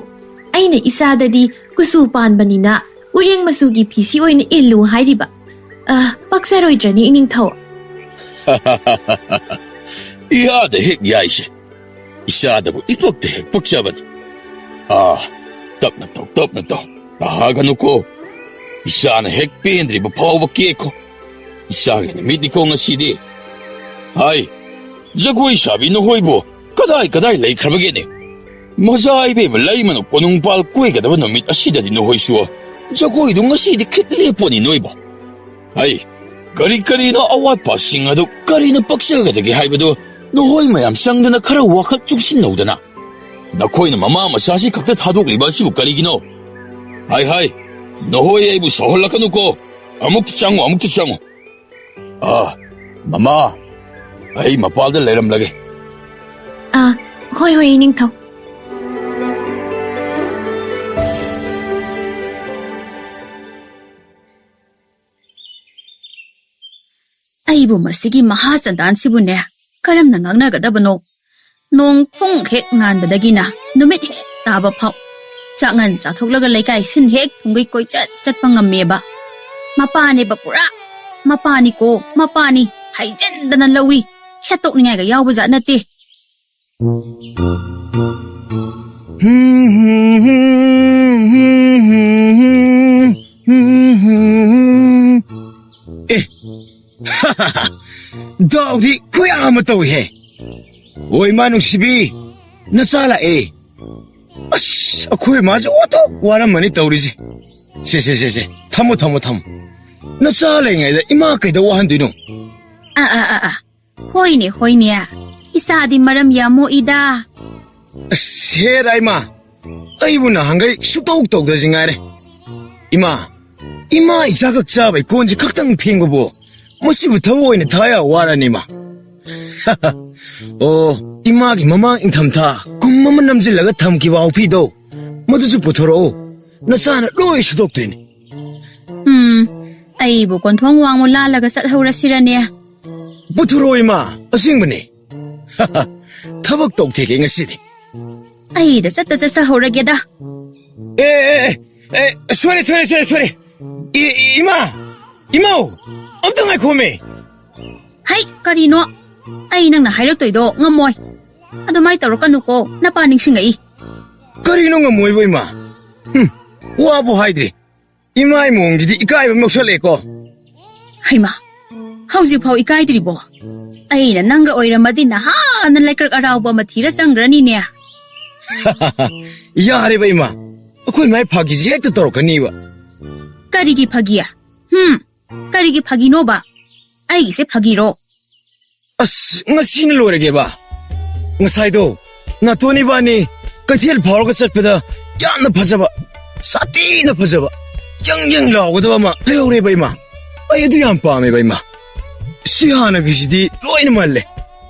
ꯑꯩꯅ ꯏꯆꯥꯗꯗꯤ ꯀꯨꯆꯨ ꯄꯥꯟꯕꯅꯤꯅ ꯎꯔꯦꯡ ꯃꯆꯨꯒꯤ ꯐꯤꯁꯤ ꯑꯣꯏꯅ ꯏꯜꯂꯨ ꯍꯥꯏꯔꯤꯕ꯫ ꯑ, ꯄꯛꯆꯔꯣꯏꯗ꯭ꯔꯅꯤ ꯏꯅꯤꯡꯊꯧ? ꯏꯌꯥꯗ ꯍꯦꯛ ꯌꯥꯏꯁꯦ꯫ ꯏꯆꯥꯗꯕꯨ ꯏꯄꯛꯇ ꯍꯦꯛ ꯄꯛꯆꯕꯅꯤ꯫ ꯑꯥ, ꯇꯞꯅ ꯇꯧ, ꯇꯞꯅ ꯇꯧ꯫ ꯇꯥꯍꯥꯒꯅꯨꯀꯣ꯫ ꯏꯆꯥꯅ ꯍꯦꯛ ꯄꯦꯟꯗ꯭ꯔꯤꯕ ꯐꯥꯎꯕ ꯀꯦꯛꯈꯣ꯫ ꯏꯆꯥꯒꯤ ꯅꯨꯃꯤꯠꯅꯤꯀꯣ ꯉꯁꯤꯗꯤ꯫ ꯍꯥꯏ, ꯖꯒꯣꯏ ꯁꯥꯕꯤ ꯅꯈꯣꯏꯕꯨ ꯀꯗꯥꯏ ꯀꯗꯥꯏ ꯂꯩꯈ꯭ꯔꯕꯒꯦꯅꯦ? ꯃꯖꯥ ꯏꯕꯦꯝꯃ ꯂꯩꯃꯅ ꯀꯣꯅꯨꯡꯄꯥꯜ ꯀꯣꯏꯒꯗꯕ ꯅꯨꯃꯤꯠ ꯑꯁꯤꯗꯗꯤ ꯅꯈꯣꯏꯁꯨ ꯖꯒꯣꯏꯗꯨ ꯉꯁꯤꯗꯤ ꯈꯤꯠ ꯂꯦꯞꯄꯣꯅꯤ ꯅꯣꯏꯕꯣ꯫ ꯍꯩ, ꯀꯔꯤ ꯀꯔꯤꯅꯣ ꯑꯋꯥꯠꯄꯁꯤꯡ ꯑꯗꯨ ꯀꯔꯤꯅ ꯄꯛꯆꯒꯗꯒꯦ ꯍꯥꯏꯕꯗꯨ ꯅꯈꯣꯏ ꯃꯌꯥꯝ ꯆꯪꯗꯅ ꯈꯔ ꯋꯥꯈꯛ ꯆꯨꯡꯁꯤꯟꯅꯧꯗꯅ꯫ ꯅꯈꯣꯏꯅ ꯃꯃꯥ ꯃꯆꯥꯁꯤ ꯈꯛꯇ ꯊꯥꯗꯣꯛꯂꯤꯕ ꯑꯁꯤꯕꯨ ꯀꯔꯤꯒꯤꯅꯣ? ꯍꯥꯏ ꯍꯥꯏ, ꯅꯈꯣꯏ ꯑꯩꯕꯨ ꯁꯥꯎꯍꯜꯂꯛꯀꯅꯨꯀꯣ꯫ ꯑꯃꯨꯛꯇ ꯆꯪꯉꯨ, ꯑꯃꯨꯛꯇ ꯆꯪꯉꯨ꯫ ꯑꯥ, ꯃꯃꯥ, ꯑꯩ ꯃꯄꯥꯜꯗ ꯂꯩꯔꯝꯂꯒꯦ꯫ ꯑꯥ, ꯍꯣꯏ, ꯍꯣꯏ, ꯏꯅꯤꯡꯊꯧ꯫ ꯑꯩꯕꯨ ꯃꯁꯤꯒꯤ ꯃꯍꯥ ꯆꯟꯗꯥꯟꯁꯤꯕꯨꯅꯦ ꯀꯔꯝꯅ ꯉꯥꯡꯅꯒꯗꯕꯅꯣ? ꯅꯣꯡ ꯄꯨꯡ ꯍꯦꯛ ꯉꯥꯟꯕꯗꯒꯤꯅ ꯅꯨꯃꯤꯠ ꯍꯦꯛ ꯇꯥꯕ ꯐꯥꯎ ꯆꯥꯛꯉꯟ ꯆꯥꯊꯣꯛꯂꯒ ꯂꯩꯀꯥꯏ ꯁꯤꯟ ꯍꯦꯛ ꯊꯨꯡꯒꯩ ꯀꯣꯏꯆꯠ ꯆꯠꯄ ꯉꯝꯃꯦꯕ꯫ ꯃꯄꯥꯅꯦꯕ ꯄꯨꯔꯥ꯫ ꯃꯄꯥꯅꯤꯀꯣ, ꯃꯄꯥꯅꯤ꯫ ꯍꯩꯖꯤꯟꯗꯅ ꯂꯧꯏ꯫ ꯈꯦꯠꯇꯣꯛꯅꯤꯡꯉꯥꯏꯒ ꯌꯥꯎꯕꯖꯥꯠ ꯅꯠꯇꯦ꯫ ꯑꯦ, ꯗꯥꯎꯗꯤ ꯈꯨꯌꯥ ꯑꯃ ꯇꯧꯏꯍꯦ꯫ ꯍꯣꯏ, ꯏꯃꯥ ꯅꯨꯡꯁꯤꯕꯤ, ꯅꯆꯥ ꯂꯥꯛꯑꯦ꯫ ꯑꯁ, ꯑꯩꯈꯣꯏ ꯃꯥꯁꯦ ꯑꯣꯟꯊꯣꯛ ꯋꯥꯔꯝꯃꯅꯤ ꯇꯧꯔꯤꯁꯦ꯫ ꯁꯦ, ꯁꯦ, ꯁꯦ, ꯁꯦ, ꯊꯝꯃꯣ, ꯊꯝꯃꯣ, ꯊꯝꯃꯣ꯫ ꯅꯆꯥ ꯂꯩꯉꯩꯗ ꯏꯃꯥ ꯀꯩꯗꯧ ꯋꯥꯍꯟꯗꯣꯏꯅꯣ? ꯑꯥ, ꯑꯥ, ꯑꯥ, ꯑꯥ꯫ ꯍꯣꯏꯅꯦ, ꯍꯣꯏꯅꯦ꯫ ꯏꯆꯥꯗꯤ ꯃꯔꯝ ꯌꯥꯝ ꯃꯣꯛꯏꯗ꯫ ꯑꯁ, ꯍꯦ ꯔꯥꯏꯃꯥ, ꯑꯩꯕꯨ ꯅꯍꯥꯟꯈꯩ ꯁꯨꯛꯇꯧ ꯇꯧꯗ꯭ꯔꯁꯤ ꯉꯥꯏꯔꯦ꯫ ꯏꯃꯥ, ꯏꯃꯥ ꯏꯆꯥꯈꯛ ꯆꯥꯕꯩ ꯀꯣꯟꯁꯤ ꯈꯛꯇꯪ ꯐꯦꯡꯕꯕꯨ ꯃꯁꯤꯕꯨ ꯊꯕꯛ ꯑꯣꯏꯅ ꯊꯥ ꯌꯥ ꯋꯥꯔꯅꯤ, ꯏꯃꯥ꯫ ꯑꯣ, ꯏꯃꯥꯒꯤ ꯃꯃꯥꯡ ꯏꯪꯊꯝꯊꯥ ꯀꯨꯝ ꯑꯃ ꯅꯝꯁꯤꯜꯂꯒ ꯊꯝꯈꯤꯕ ꯍꯥꯎꯐꯤꯗꯣ, ꯃꯗꯨꯁꯨ ꯄꯨꯊꯣꯔꯛꯑꯣ꯫ ꯅꯆꯥꯅ ꯂꯣꯏ ꯁꯨꯗꯣꯛꯇꯣꯏꯅꯤ꯫ ꯎꯝ, ꯑꯩꯕꯨ ꯀꯣꯟꯊꯣꯡ ꯋꯥꯡꯃ ꯂꯥꯜꯂꯒ ꯆꯠꯍꯧꯔꯁꯤꯔꯅꯦ? ꯄꯨꯊꯣꯔꯛꯑꯣ, ꯏꯃꯥ, ꯑꯁꯦꯡꯕꯅꯦ꯫ ꯊꯕꯛ ꯇꯧꯊꯦꯛꯀꯦ ꯉꯁꯤꯗꯤ꯫ ꯑꯩꯗ ꯆꯠꯇ ꯆꯠꯆꯍꯧꯔꯒꯦꯗ꯫ ꯑꯦ, ꯑꯦ, ꯑꯦ, ꯑꯦ, ꯁꯣꯏꯔꯦ, ꯁꯣꯏꯔꯦ, ꯁꯣꯏꯔꯦ, ꯁꯣꯏꯔꯦ꯫ ꯏ-, ꯏ-, ꯏꯃꯥ! ꯏꯃꯧ! ꯑꯝꯇ ꯉꯥꯏꯈꯣꯃꯦ! ꯍꯩ, ꯀꯔꯤꯅꯣ? ꯑꯩ ꯅꯪꯅ ꯍꯥꯏꯔꯛꯇꯣꯏꯗꯣ ꯉꯝꯃꯣꯏ꯫ ꯑꯗꯨꯃꯥꯏ ꯇꯧꯔꯛꯀꯅꯨꯀꯣ, ꯅꯄꯥ ꯅꯤꯡꯁꯤꯡꯉꯛꯏ꯫ ꯀꯔꯤꯅꯣ ꯉꯝꯃꯣꯏꯕꯣ, ꯏꯃꯥ? ꯍꯨꯝ, ꯋꯥꯕꯨ ꯍꯥꯏꯗ꯭ꯔꯤ꯫ ꯏꯃꯥꯏ ꯃꯑꯣꯡꯁꯤꯗꯤ ꯏꯀꯥꯏꯕ ꯑꯃ ꯌꯥꯎꯁꯜꯂꯛꯑꯦꯀꯣ꯫ ꯍꯩꯃꯥ, ꯍꯧꯖꯤꯛꯐꯥꯎ ꯏꯀꯥꯏꯗ꯭ꯔꯤꯕꯣ? ꯑꯩꯅ ꯅꯪꯒ ꯑꯣꯏꯔꯝꯃꯗꯤ ꯅꯍꯥꯟꯅ ꯂꯩꯀ꯭ꯔꯛ ꯑꯔꯥꯎꯕ ꯑꯃ ꯊꯤꯔ ꯆꯪꯈ꯭ꯔꯅꯤꯅꯦ꯫ ꯌꯥꯔꯦꯕ, ꯏꯃꯥ꯫ ꯑꯩꯈꯣꯏ ꯃꯥꯏ ꯐꯥꯒꯤꯁꯤ ꯍꯦꯛꯇ ꯇꯧꯔꯛꯀꯅꯤꯕ꯫ ꯀꯔꯤꯒꯤ ꯐꯥꯒꯤ? ꯍꯨꯝ, ꯀꯔꯤꯒꯤ ꯐꯥꯒꯤꯅꯣꯕ? ꯑꯩꯒꯤꯁꯦ ꯐꯥꯒꯤꯔꯣ? ꯑꯁ, ꯉꯁꯤꯅ ꯂꯣꯏꯔꯒꯦꯕ꯫ ꯉꯁꯥꯏꯗꯣ ꯅꯥꯇꯣꯟ ꯏꯕꯥꯅꯤ ꯀꯩꯊꯦꯜ ꯐꯥꯎꯔꯒ ꯆꯠꯄꯗ ꯌꯥꯝꯅ ꯐꯖꯕ, ꯁꯥꯊꯤꯅ ꯐꯖꯕ, ꯌꯪ ꯌꯪ ꯂꯥꯎꯒꯗꯕ ꯑꯃ ꯂꯩꯍꯧꯔꯦꯕ, ꯏꯃꯥ꯫ ꯑꯩ ꯑꯗꯨ ꯌꯥꯝ ꯄꯥꯝꯃꯦꯕ, ꯏꯃꯥ꯫ ꯁꯤ ꯍꯥꯟꯅꯒꯤꯁꯤꯗꯤ ꯂꯣꯏꯅ ꯃꯜꯂꯦ꯫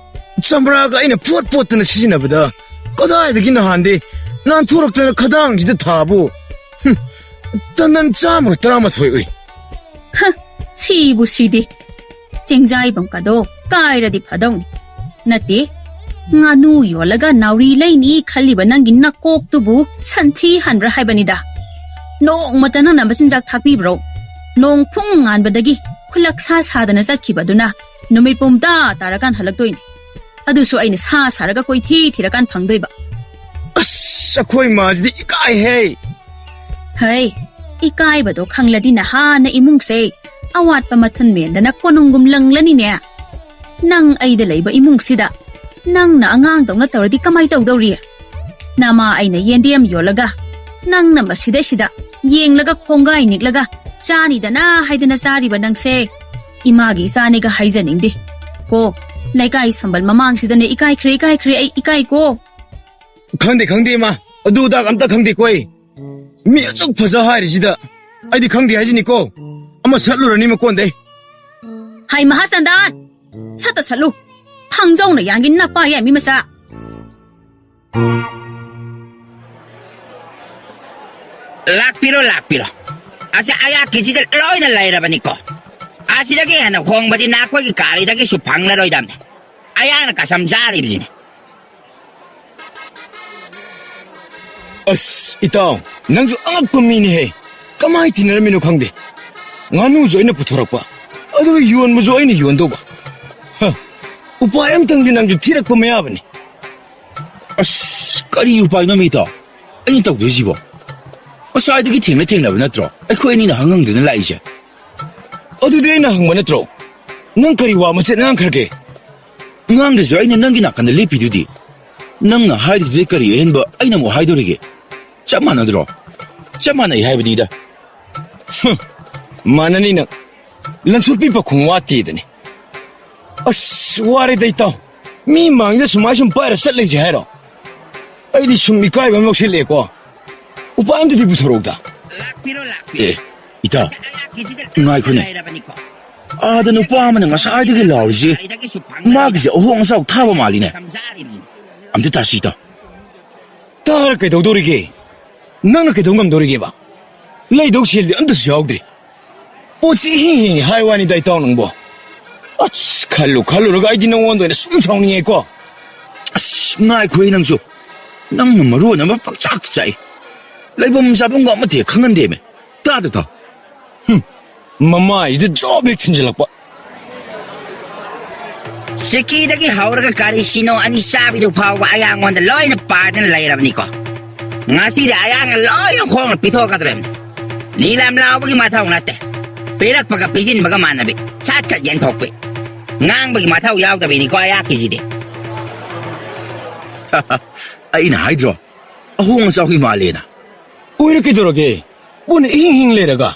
ꯆꯝꯄ꯭ꯔꯥꯒ ꯑꯩꯅ ꯐꯣꯠ ꯐꯣꯠꯇꯅ ꯁꯤꯖꯤꯟꯅꯕꯗ ꯀꯗꯥꯏꯗꯒꯤ ꯅꯍꯥꯟꯗꯤ ꯅꯥꯟꯊꯣꯔꯛꯇꯅ ꯈꯗꯥꯡꯁꯤꯗ ꯊꯥꯕꯨ, ꯍꯨꯝ, ꯇꯟꯗꯟ ꯆꯥꯝꯃꯒ ꯇꯔꯥꯃꯥꯊꯣꯏ ꯎꯏ꯫ ꯍ, ꯁꯤꯕꯨ ꯁꯤꯗꯦ꯫ ꯆꯦꯡꯖꯥꯏꯕꯝ ꯀꯗꯣ ꯀꯥꯏꯔꯗꯤ ꯐꯗꯧꯅꯤ꯫ ꯅꯠꯇꯦ, ꯉꯥꯅꯨ ꯌꯣꯜꯂꯒ ꯅꯥꯎꯔꯤ ꯂꯩꯅꯤ ꯈꯜꯂꯤꯕ ꯅꯪꯒꯤ ꯅꯀꯣꯛꯇꯨꯕꯨ ꯁꯟꯊꯤ ꯍꯟꯕ꯭ꯔꯥ ꯍꯥꯏꯕꯅꯤꯗ꯫ ꯅꯣꯡꯃꯇ ꯅꯪꯅ ꯃꯆꯤꯟꯖꯥꯛ ꯊꯥꯛꯄꯤꯕ꯭ꯔꯣ? ꯅꯣꯡ ꯐꯨꯡ ꯉꯥꯟꯕꯗꯒꯤ ꯈꯨꯂꯛ ꯁꯥ ꯁꯥꯗꯅ ꯆꯠꯈꯤꯕꯗꯨꯅ ꯅꯨꯃꯤꯠ ꯄꯨꯝꯇꯥ ꯇꯥꯔꯀꯥꯟ ꯍꯜꯂꯛꯇꯣꯏꯅꯤ꯫ ꯑꯗꯨꯁꯨ ꯑꯩꯅ ꯁꯥ ꯁꯥꯔꯒ ꯀꯣꯏꯊꯤ ꯊꯤꯔꯀꯥꯟ ꯐꯪꯗꯣꯏꯕ꯫ ꯑꯁ, ꯑꯩꯈꯣꯏ ꯃꯥꯁꯤꯗꯤ ꯏꯀꯥꯏꯍꯦ꯫ ꯍꯩ, ꯏꯀꯥꯏꯕꯗꯣ ꯈꯪꯂꯗꯤ ꯅꯍꯥꯟꯅ ꯏꯃꯨꯡꯁꯦ ꯑꯋꯥꯠꯄ ꯃꯊꯨꯟ ꯃꯦꯟꯗꯅ ꯀꯣꯅꯨꯡꯒꯨꯝ ꯂꯪꯂꯅꯤꯅꯦ꯫ ꯅꯪ ꯑꯩꯗ ꯂꯩꯕ ꯏꯃꯨꯡꯁꯤꯗ ꯅꯪꯅ ꯑꯉꯥꯡꯗꯧꯅ ꯇꯧꯔꯗꯤ ꯀꯃꯥꯏ ꯇꯧꯗꯧꯔꯤ? ꯅꯃꯥ ꯑꯩꯅ ꯌꯦꯟꯗꯦꯝ ꯌꯣꯜꯂꯒ, ꯅꯪꯅ ꯃꯁꯤꯗꯩꯁꯤꯗ ꯌꯦꯡꯂꯒ ꯈꯣꯡꯒꯥꯏ ꯅꯤꯛꯂꯒ ꯆꯥꯅꯤꯗꯅ ꯍꯥꯏꯗꯅ ꯆꯥꯔꯤꯕ ꯅꯪꯁꯦ, ꯏꯃꯥꯒꯤ ꯏꯆꯥꯅꯤꯒ ꯍꯥꯏꯖꯅꯤꯡꯗꯦ꯫ ꯀꯣ, ꯂꯩꯀꯥꯏ ꯁꯝꯕꯜ ꯃꯃꯥꯡꯁꯤꯗꯅꯦ, ꯏꯀꯥꯏꯈ꯭ꯔꯦ, ꯏꯀꯥꯏꯈ꯭ꯔꯦ, ꯑꯩ ꯏꯀꯥꯏꯀꯣ꯫ ꯈꯪꯗꯦ, ꯈꯪꯗꯦ, ꯏꯃꯥ꯫ ꯑꯗꯨ ꯑꯗꯥ ꯑꯝꯇ ꯈꯪꯗꯦꯀꯣ ꯑꯩ꯫ ꯃꯤ ꯑꯁꯨꯛ ꯐꯖ ꯍꯥꯏꯔꯤꯁꯤꯗ ꯑꯩꯗꯤ ꯈꯪꯗꯦ ꯍꯥꯏꯁꯤꯅꯤꯀꯣ꯫ ꯑꯃ ꯁꯠꯂꯨꯔꯅꯤ ꯃꯀꯣꯟꯗꯩ꯫ ꯍꯥꯏ ꯃꯍꯥꯆꯟꯗꯥꯟ, ꯁꯠꯇ ꯁꯠꯂꯨ꯫ ꯊꯥꯡꯖꯧꯅ ꯌꯥꯟꯒꯤ ꯅꯄꯥ ꯌꯥꯏ ꯃꯤ ꯃꯆꯥ꯫ ꯂꯥꯛꯄꯤꯔꯣ, ꯂꯥꯛꯄꯤꯔꯣ꯫ ꯑꯁꯤ ꯑꯌꯥꯛꯀꯤꯁꯤꯗ ꯂꯣꯏꯅ ꯂꯩꯔꯕꯅꯤꯀꯣ꯫ ꯑꯁꯤꯗꯒꯤ ꯍꯦꯟꯅ ꯍꯣꯡꯕꯗꯤ ꯅꯈꯣꯏꯒꯤ ꯀꯥꯔꯤꯗꯒꯤꯁꯨ ꯐꯪꯂꯔꯣꯏꯗꯕꯅꯤ꯫ ꯑꯌꯥꯛꯅ ꯀꯁꯝ ꯆꯥꯔꯤꯕꯁꯤꯅꯤ꯫ ꯑꯁ, ꯏꯇꯥꯎ, ꯅꯪꯁꯨ ꯑꯉꯛꯄ ꯃꯤꯅꯤꯍꯦ꯫ ꯀꯃꯥꯏ ꯇꯤꯟꯅꯔꯝꯃꯤꯅꯣ ꯈꯪꯗꯦ꯫ ꯉꯥꯅꯨꯁꯨ ꯑꯩꯅ ꯄꯨꯊꯣꯔꯛꯄ, ꯑꯗꯨꯒ ꯌꯣꯟꯕꯁꯨ ꯑꯩꯅ ꯌꯣꯟꯗꯧꯕ꯫ ꯍ, ꯎꯄꯥꯏ ꯑꯝꯇꯪꯗꯤ ꯅꯪꯁꯨ ꯊꯤꯔꯛꯄ ꯃꯌꯥꯕꯅꯤ꯫ ꯑꯁ, ꯀꯔꯤ ꯎꯄꯥꯏꯅꯣ, ꯃꯤꯇꯥꯎ? ꯑꯩꯅ ꯇꯧꯗꯣꯏꯁꯤꯕꯣ? ꯉꯁꯥꯏꯗꯒꯤ ꯊꯦꯡꯅ ꯊꯦꯡꯅꯕ ꯅꯠꯇ꯭ꯔꯣ ꯑꯩꯈꯣꯏ ꯑꯅꯤꯅ ꯍꯪ ꯍꯪꯗꯨꯅ ꯂꯥꯛꯏꯁꯦ? ꯑꯗꯨꯗꯤ ꯑꯩꯅ ꯍꯪꯕ ꯅꯠꯇ꯭ꯔꯣ? ꯅꯪ ꯀꯔꯤ ꯋꯥ ꯃꯆꯦꯠ ꯉꯥꯡꯈ꯭ꯔꯒꯦ? ꯉꯥꯡꯗ꯭ꯔꯁꯨ ꯑꯩꯅ ꯅꯪꯒꯤ ꯅꯥꯀꯟꯗ ꯂꯦꯞꯄꯤꯗꯨꯗꯤ꯫ ꯅꯪꯅ ꯍꯥꯏꯔꯤꯗꯨꯗꯤ ꯀꯔꯤ ꯑꯍꯦꯟꯕ ꯑꯩꯅ ꯑꯃꯨꯛ ꯍꯥꯏꯗꯣꯔꯤꯒꯦ? ꯆꯞ ꯃꯥꯟꯅꯗ꯭ꯔꯣ? ꯆꯞ ꯃꯥꯟꯅꯩ ꯍꯥꯏꯕꯅꯤꯗ꯫ ꯍꯨꯝ, ꯃꯥꯟꯅꯅꯤ ꯅꯪ꯫ ꯂꯟꯁꯨꯠꯄꯤ ꯄꯥꯈꯣꯡ ꯋꯥꯠꯇꯦꯗꯨꯅꯤ꯫ ꯑꯁ, ꯋꯥꯔꯦꯗ ꯏꯇꯥꯎ꯫ ꯃꯤ ꯃꯥꯡꯗ ꯁꯨꯃꯥꯏ ꯁꯨꯝ ꯄꯥꯏꯔ ꯆꯠ ꯂꯩꯁꯦ ꯍꯥꯏꯔꯣ? ꯑꯩꯗꯤ ꯁꯨꯝ ꯏꯀꯥꯏꯕ ꯑꯃ ꯌꯥꯎꯁꯤꯜꯂꯛꯑꯦꯀꯣ꯫ ꯎꯄꯥꯏ ꯑꯝꯇꯗꯤ ꯄꯨꯊꯣꯔꯛꯎꯗ꯫ ꯂꯥꯛꯄꯤꯔꯣ, ꯂꯥꯛꯄꯤꯔꯣ꯫ ꯑꯦ, ꯏꯇꯥꯎ, ꯉꯥꯏꯈꯣꯅꯦ꯫ ꯑꯥꯗ ꯅꯨꯄꯥ ꯑꯃꯅ ꯉꯁꯥꯏꯗꯒꯤ ꯂꯥꯎꯔꯤꯁꯦ, ꯃꯥꯒꯤꯁꯦ ꯑꯍꯣꯡ ꯑꯆꯥꯎ ꯊꯥꯕ ꯃꯥꯜꯂꯤꯅꯦ꯫ ꯑꯝꯇ ꯇꯥꯁꯤ, ꯏꯇꯥꯎ꯫ ꯇꯥꯔ ꯀꯩꯗꯧꯗꯧꯔꯤꯒꯦ? ꯅꯪꯅ ꯀꯩꯗꯧ ꯉꯝꯗꯧꯔꯤꯒꯦꯕ? ꯂꯩꯗꯧ ꯁꯦꯜꯗꯤ ꯑꯝꯇꯁꯨ ꯌꯥꯎꯗ꯭ꯔꯤ꯫ ꯄꯣꯠꯁꯤ ꯏꯍꯤꯡ ꯍꯤꯡꯉꯤ ꯍꯥꯏ ꯋꯥꯅꯤꯗ, ꯏꯇꯥꯎ ꯅꯪꯕꯣ꯫ ꯑꯁ, ꯈꯜꯂꯨ ꯈꯜꯂꯨꯔꯒ ꯑꯩꯗꯤ ꯅꯉꯣꯟꯗ ꯑꯣꯏꯅ ꯁꯨꯝ ꯁꯥꯎꯅꯤꯡꯉꯦꯀꯣ꯫ ꯑꯁ, ꯉꯥꯏꯈꯣꯍꯦ ꯅꯪꯁꯨ꯫ ꯅꯪꯅ ꯃꯔꯣꯟ ꯑꯃ ꯄꯪꯆꯥꯛꯇ ꯆꯥꯛꯏ꯫ ꯂꯩꯐꯝ ꯆꯥꯐꯝꯒ ꯑꯃꯠꯇ ꯍꯦꯛ ꯈꯪꯍꯟꯗꯦꯃꯦ꯫ ꯇꯥꯗ ꯇꯥꯎ꯫ ꯍꯨꯝ, ꯃꯃꯥꯏꯁꯤꯗ ꯖꯣꯕ ꯍꯦꯛ ꯊꯤꯟꯖꯤꯜꯂꯛꯄ꯫ ꯁꯤꯀꯤꯗꯒꯤ ꯍꯧꯔꯒ ꯀꯔꯤ ꯁꯤꯅꯣ ꯑꯅꯤ ꯆꯥꯕꯤꯗꯨ ꯐꯥꯎꯕ ꯑꯌꯥꯉꯣꯟꯗ ꯂꯣꯏꯅ ꯄꯥꯗꯅ ꯂꯩꯔꯕꯅꯤꯀꯣ꯫ ꯉꯁꯤꯗꯤ ꯑꯌꯥꯡꯅ ꯂꯣꯏꯅ ꯍꯣꯡꯅ ꯄꯤꯊꯣꯛꯀꯗꯧꯔꯤꯕꯅꯤ꯫ ꯅꯤꯂꯝ ꯂꯥꯎꯕꯒꯤ ꯃꯊꯧ ꯅꯠꯇꯦ꯫ ꯄꯤꯔꯛꯄꯒ ꯄꯤꯁꯤꯟꯕꯒ ꯃꯥꯟꯅꯕꯤ꯫ ꯁꯠ ꯁꯠ ꯌꯦꯟꯊꯣꯛꯄꯤ꯫ ꯉꯥꯡꯕꯒꯤ ꯃꯊꯧ ꯌꯥꯎꯗꯕꯤꯅꯤꯀꯣ ꯑꯌꯥꯛꯀꯤꯁꯤꯗꯤ꯫ ꯑꯩꯅ ꯍꯥꯏꯗ꯭ꯔꯣ, ꯑꯍꯣꯡ ꯑꯆꯥꯎꯒꯤ ꯃꯥꯜꯂꯦꯅ꯫ ꯑꯣꯏꯔ ꯀꯩꯗꯧꯔꯒꯦ? ꯄꯨꯟꯅ ꯏꯍꯤꯡ ꯍꯤꯡ ꯂꯩꯔꯒ꯫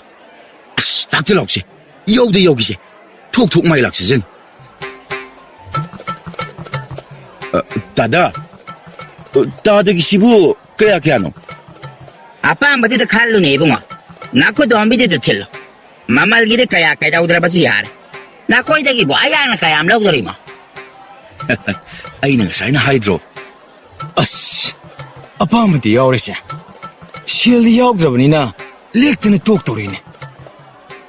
ꯑꯁ, ꯇꯥꯛꯇ ꯂꯥꯎꯁꯦ꯫ ꯌꯧꯗ ꯌꯧꯈꯤꯁꯦ꯫ ꯊꯣꯛ ꯊꯣꯛ ꯃꯥꯏ ꯂꯥꯛꯁꯤꯁꯟ꯫ ꯑ, ꯇꯥꯗ꯫ ꯑ, ꯇꯥꯗꯒꯤꯁꯤꯕꯨ ꯀꯌꯥ ꯀꯌꯥꯅꯣ? ꯑꯄꯥꯝꯕꯗꯨꯗ ꯈꯜꯂꯨꯅꯦ ꯏꯕꯨꯡꯉꯣ꯫ ꯅꯥꯈꯨꯗꯣꯝꯕꯤꯗꯨꯗ ꯊꯤꯜꯂꯣ꯫ ꯃꯃꯜꯒꯤꯗꯤ ꯀꯌꯥ ꯀꯩꯗꯧꯗ꯭ꯔꯕꯁꯨ ꯌꯥꯔꯦ꯫ ꯅꯈꯣꯏꯗꯒꯤꯕꯨ ꯑꯌꯥꯡꯅ ꯀꯌꯥꯝ ꯂꯧꯗꯣꯔꯤꯃꯣ? ꯑꯩꯅ ꯉꯁꯥꯏꯅ ꯍꯥꯏꯗ꯭ꯔꯣ? ꯑꯁ, ꯑꯄꯥꯝꯕꯗꯤ ꯌꯥꯎꯔꯤꯁꯦ꯫ ꯁꯦꯜꯗꯤ ꯌꯥꯎꯗ꯭ꯔꯕꯅꯤꯅ ꯂꯦꯛꯇꯅ ꯇꯣꯛꯇꯧꯔꯤꯅꯦ꯫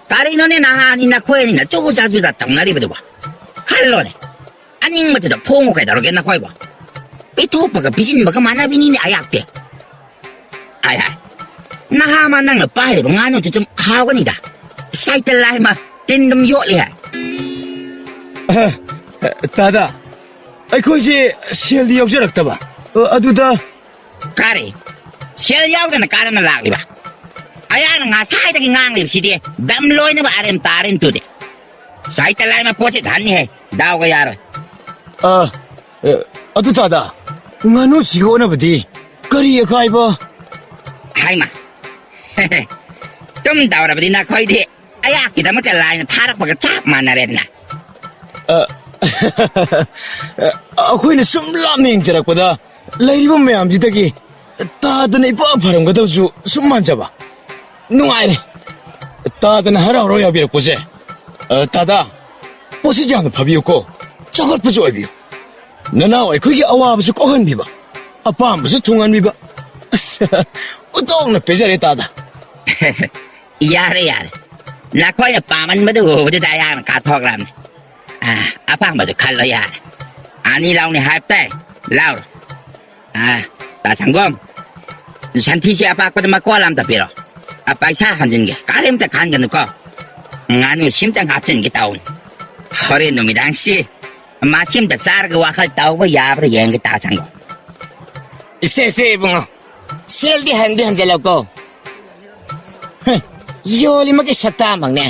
ꯀꯔꯤꯅꯣꯅꯦ ꯅꯍꯥꯅꯤ ꯅꯈꯣꯏ ꯑꯅꯤꯅ ꯆꯨꯖꯥ ꯆꯨꯖꯥ ꯇꯧꯅꯔꯤꯕꯗꯨꯕꯣ? ꯈꯜꯂꯣꯅꯦ꯫ ꯑꯅꯤꯡꯕꯗꯨꯗ ꯐꯣꯡꯉꯨ ꯀꯩꯗꯧꯔꯒꯦ ꯅꯈꯣꯏꯕꯣ? ꯄꯤꯊꯣꯛꯄꯒ ꯄꯤꯁꯤꯟꯕꯒ ꯃꯥꯟꯅꯕꯤꯅꯤꯅꯦ ꯑꯌꯥꯛꯇꯦ꯫ ꯍꯥꯏ ꯍꯥꯏ꯫ ꯅꯍꯥ ꯑꯃ ꯅꯪꯅ ꯄꯥꯏꯔꯤꯕ ꯉꯥꯅꯨꯗꯨ ꯁꯨꯝ ꯍꯥꯎꯒꯅꯤꯗ꯫ ꯁꯥꯏꯇ ꯂꯥꯏꯃ ꯇꯤꯟ ꯑꯗꯨꯝ ꯌꯣꯠꯂꯤ ꯍꯥꯏ꯫ ꯑ, ꯇꯥꯗ, ꯑꯩꯈꯣꯏꯁꯦ ꯁꯦꯜꯗꯤ ꯌꯥꯎꯖꯔꯛꯇꯕ꯫ ꯑ, ꯑꯗꯨꯗ ꯀꯔꯤ? ꯁꯦꯜ ꯌꯥꯎꯗꯅ ꯀꯥꯔꯅ ꯂꯥꯛꯂꯤꯕ? ꯑꯌꯥꯛꯅ ꯉꯁꯥꯏꯗꯒꯤ ꯉꯥꯡꯂꯤꯕꯁꯤꯗꯤ ꯗꯝ ꯂꯣꯏꯅꯕ ꯑꯔꯦꯝ ꯇꯥꯔꯦꯟ ꯇꯨꯗꯤ꯫ ꯁꯥꯏꯇ ꯂꯥꯏꯃ ꯄꯣꯠꯁꯤ ꯙꯟꯅꯤꯍꯦ꯫ ꯗꯥꯎꯒ ꯌꯥꯔꯣꯏ꯫ ꯑ, ꯑ, ꯑꯗꯨ ꯇꯥꯗ, ꯉꯥꯅꯨꯁꯤꯒ ꯑꯣꯟꯅꯕꯗꯤ ꯀꯔꯤ ꯑꯀꯥꯏꯕ? ꯍꯥꯏꯃ꯫ ꯇꯨꯝ ꯇꯧꯔꯕꯗꯤ ꯅꯈꯣꯏꯗꯤ ꯑꯌꯥꯛꯀꯤꯗꯃꯛꯇ ꯂꯥꯏꯅ ꯊꯥꯔꯛꯄꯒ ꯆꯞ ꯃꯥꯟꯅꯔꯦꯗꯅ꯫ ꯑ, ꯑꯩꯈꯣꯏꯅ ꯁꯨꯝ ꯂꯥꯞꯅ ꯌꯦꯡꯖꯔꯛꯄꯗ ꯂꯩꯔꯤꯕ ꯃꯌꯥꯝꯁꯤꯗꯒꯤ ꯇꯥꯗꯅ ꯏꯄꯥ ꯐꯔꯝꯒꯗꯕꯁꯨ ꯁꯨꯝ ꯃꯥꯟꯖꯕ꯫ ꯅꯨꯡꯉꯥꯏꯔꯦ꯫ ꯇꯥꯗꯅ ꯍꯔꯥꯎ ꯍꯔꯥꯎ ꯌꯥꯕꯤꯔꯛꯄꯁꯦ꯫ ꯑ, ꯇꯥꯗ, ꯄꯣꯠꯁꯤ ꯌꯥꯝꯅ ꯐꯕꯤꯌꯨꯀꯣ꯫ ꯆꯥꯎꯈꯠꯄꯁꯨ ꯑꯣꯏꯕꯤꯌꯨ꯫ ꯅꯅꯥꯎ ꯑꯩꯈꯣꯏꯒꯤ ꯑꯋꯥꯕꯁꯨ ꯀꯣꯛꯍꯟꯕꯤꯕ, ꯑꯄꯥꯝꯕꯁꯨ ꯊꯨꯡꯍꯟꯕꯤꯕ꯫ ꯑꯁ, ꯎꯇꯣꯡꯅ ꯄꯦꯖꯔꯦ ꯇꯥꯗ꯫ ꯌꯥꯔꯦ, ꯌꯥꯔꯦ꯫ ꯅꯈꯣꯏꯅ ꯄꯥꯝꯃꯟꯕꯗꯨ ꯎꯕꯗꯨꯗ ꯑꯩꯍꯥꯛꯅ ꯀꯥꯊꯣꯛꯂꯝꯃꯤ꯫ ꯑ, ꯑꯄꯥꯝꯕꯗꯨ ꯈꯜꯂꯣ ꯌꯥꯔꯦ꯫ ꯑꯅꯤ ꯂꯧꯅꯤ ꯍꯥꯏꯕ ꯇꯥꯏ꯫ ꯂꯧꯔꯣ꯫ ꯑ, ꯇꯥ ꯁꯪꯒꯣꯝ, ꯁꯟꯊꯤꯁꯦ ꯑꯄꯥꯛꯄꯗ ꯃꯀꯣꯜ ꯑꯝꯇ ꯄꯤꯔꯣ꯫ ꯑ, ꯄꯩꯁꯥ ꯍꯟꯖꯤꯟꯒꯦ꯫ ꯀꯔꯤꯝꯇ ꯈꯟꯒꯅꯨꯀꯣ꯫ ꯉꯥꯅꯨ ꯁꯤꯝꯇꯪ ꯍꯥꯞꯆꯤꯟꯒꯦ ꯇꯧꯅꯤ꯫ ꯍꯣꯔꯦꯟ ꯅꯨꯃꯤꯗꯥꯡꯁꯤ ꯃꯁꯤꯝꯇ ꯆꯥꯔꯒ ꯋꯥꯈꯜ ꯇꯧꯕ ꯌꯥꯕ꯭ꯔꯥ ꯌꯦꯡꯒꯦ ꯇꯥ ꯁꯪꯒꯣꯝ꯫ ꯏꯁꯦ, ꯏꯁꯦ ꯏꯕꯨꯡꯉꯣ, ꯁꯦꯜꯗꯤ ꯍꯟꯗꯤ ꯍꯟꯖꯤꯜꯂꯛꯀꯣ꯫ ꯍ, ꯌꯣꯜꯂꯤꯃꯛꯀꯤ ꯁꯛꯇꯥꯃꯛꯅꯦ꯫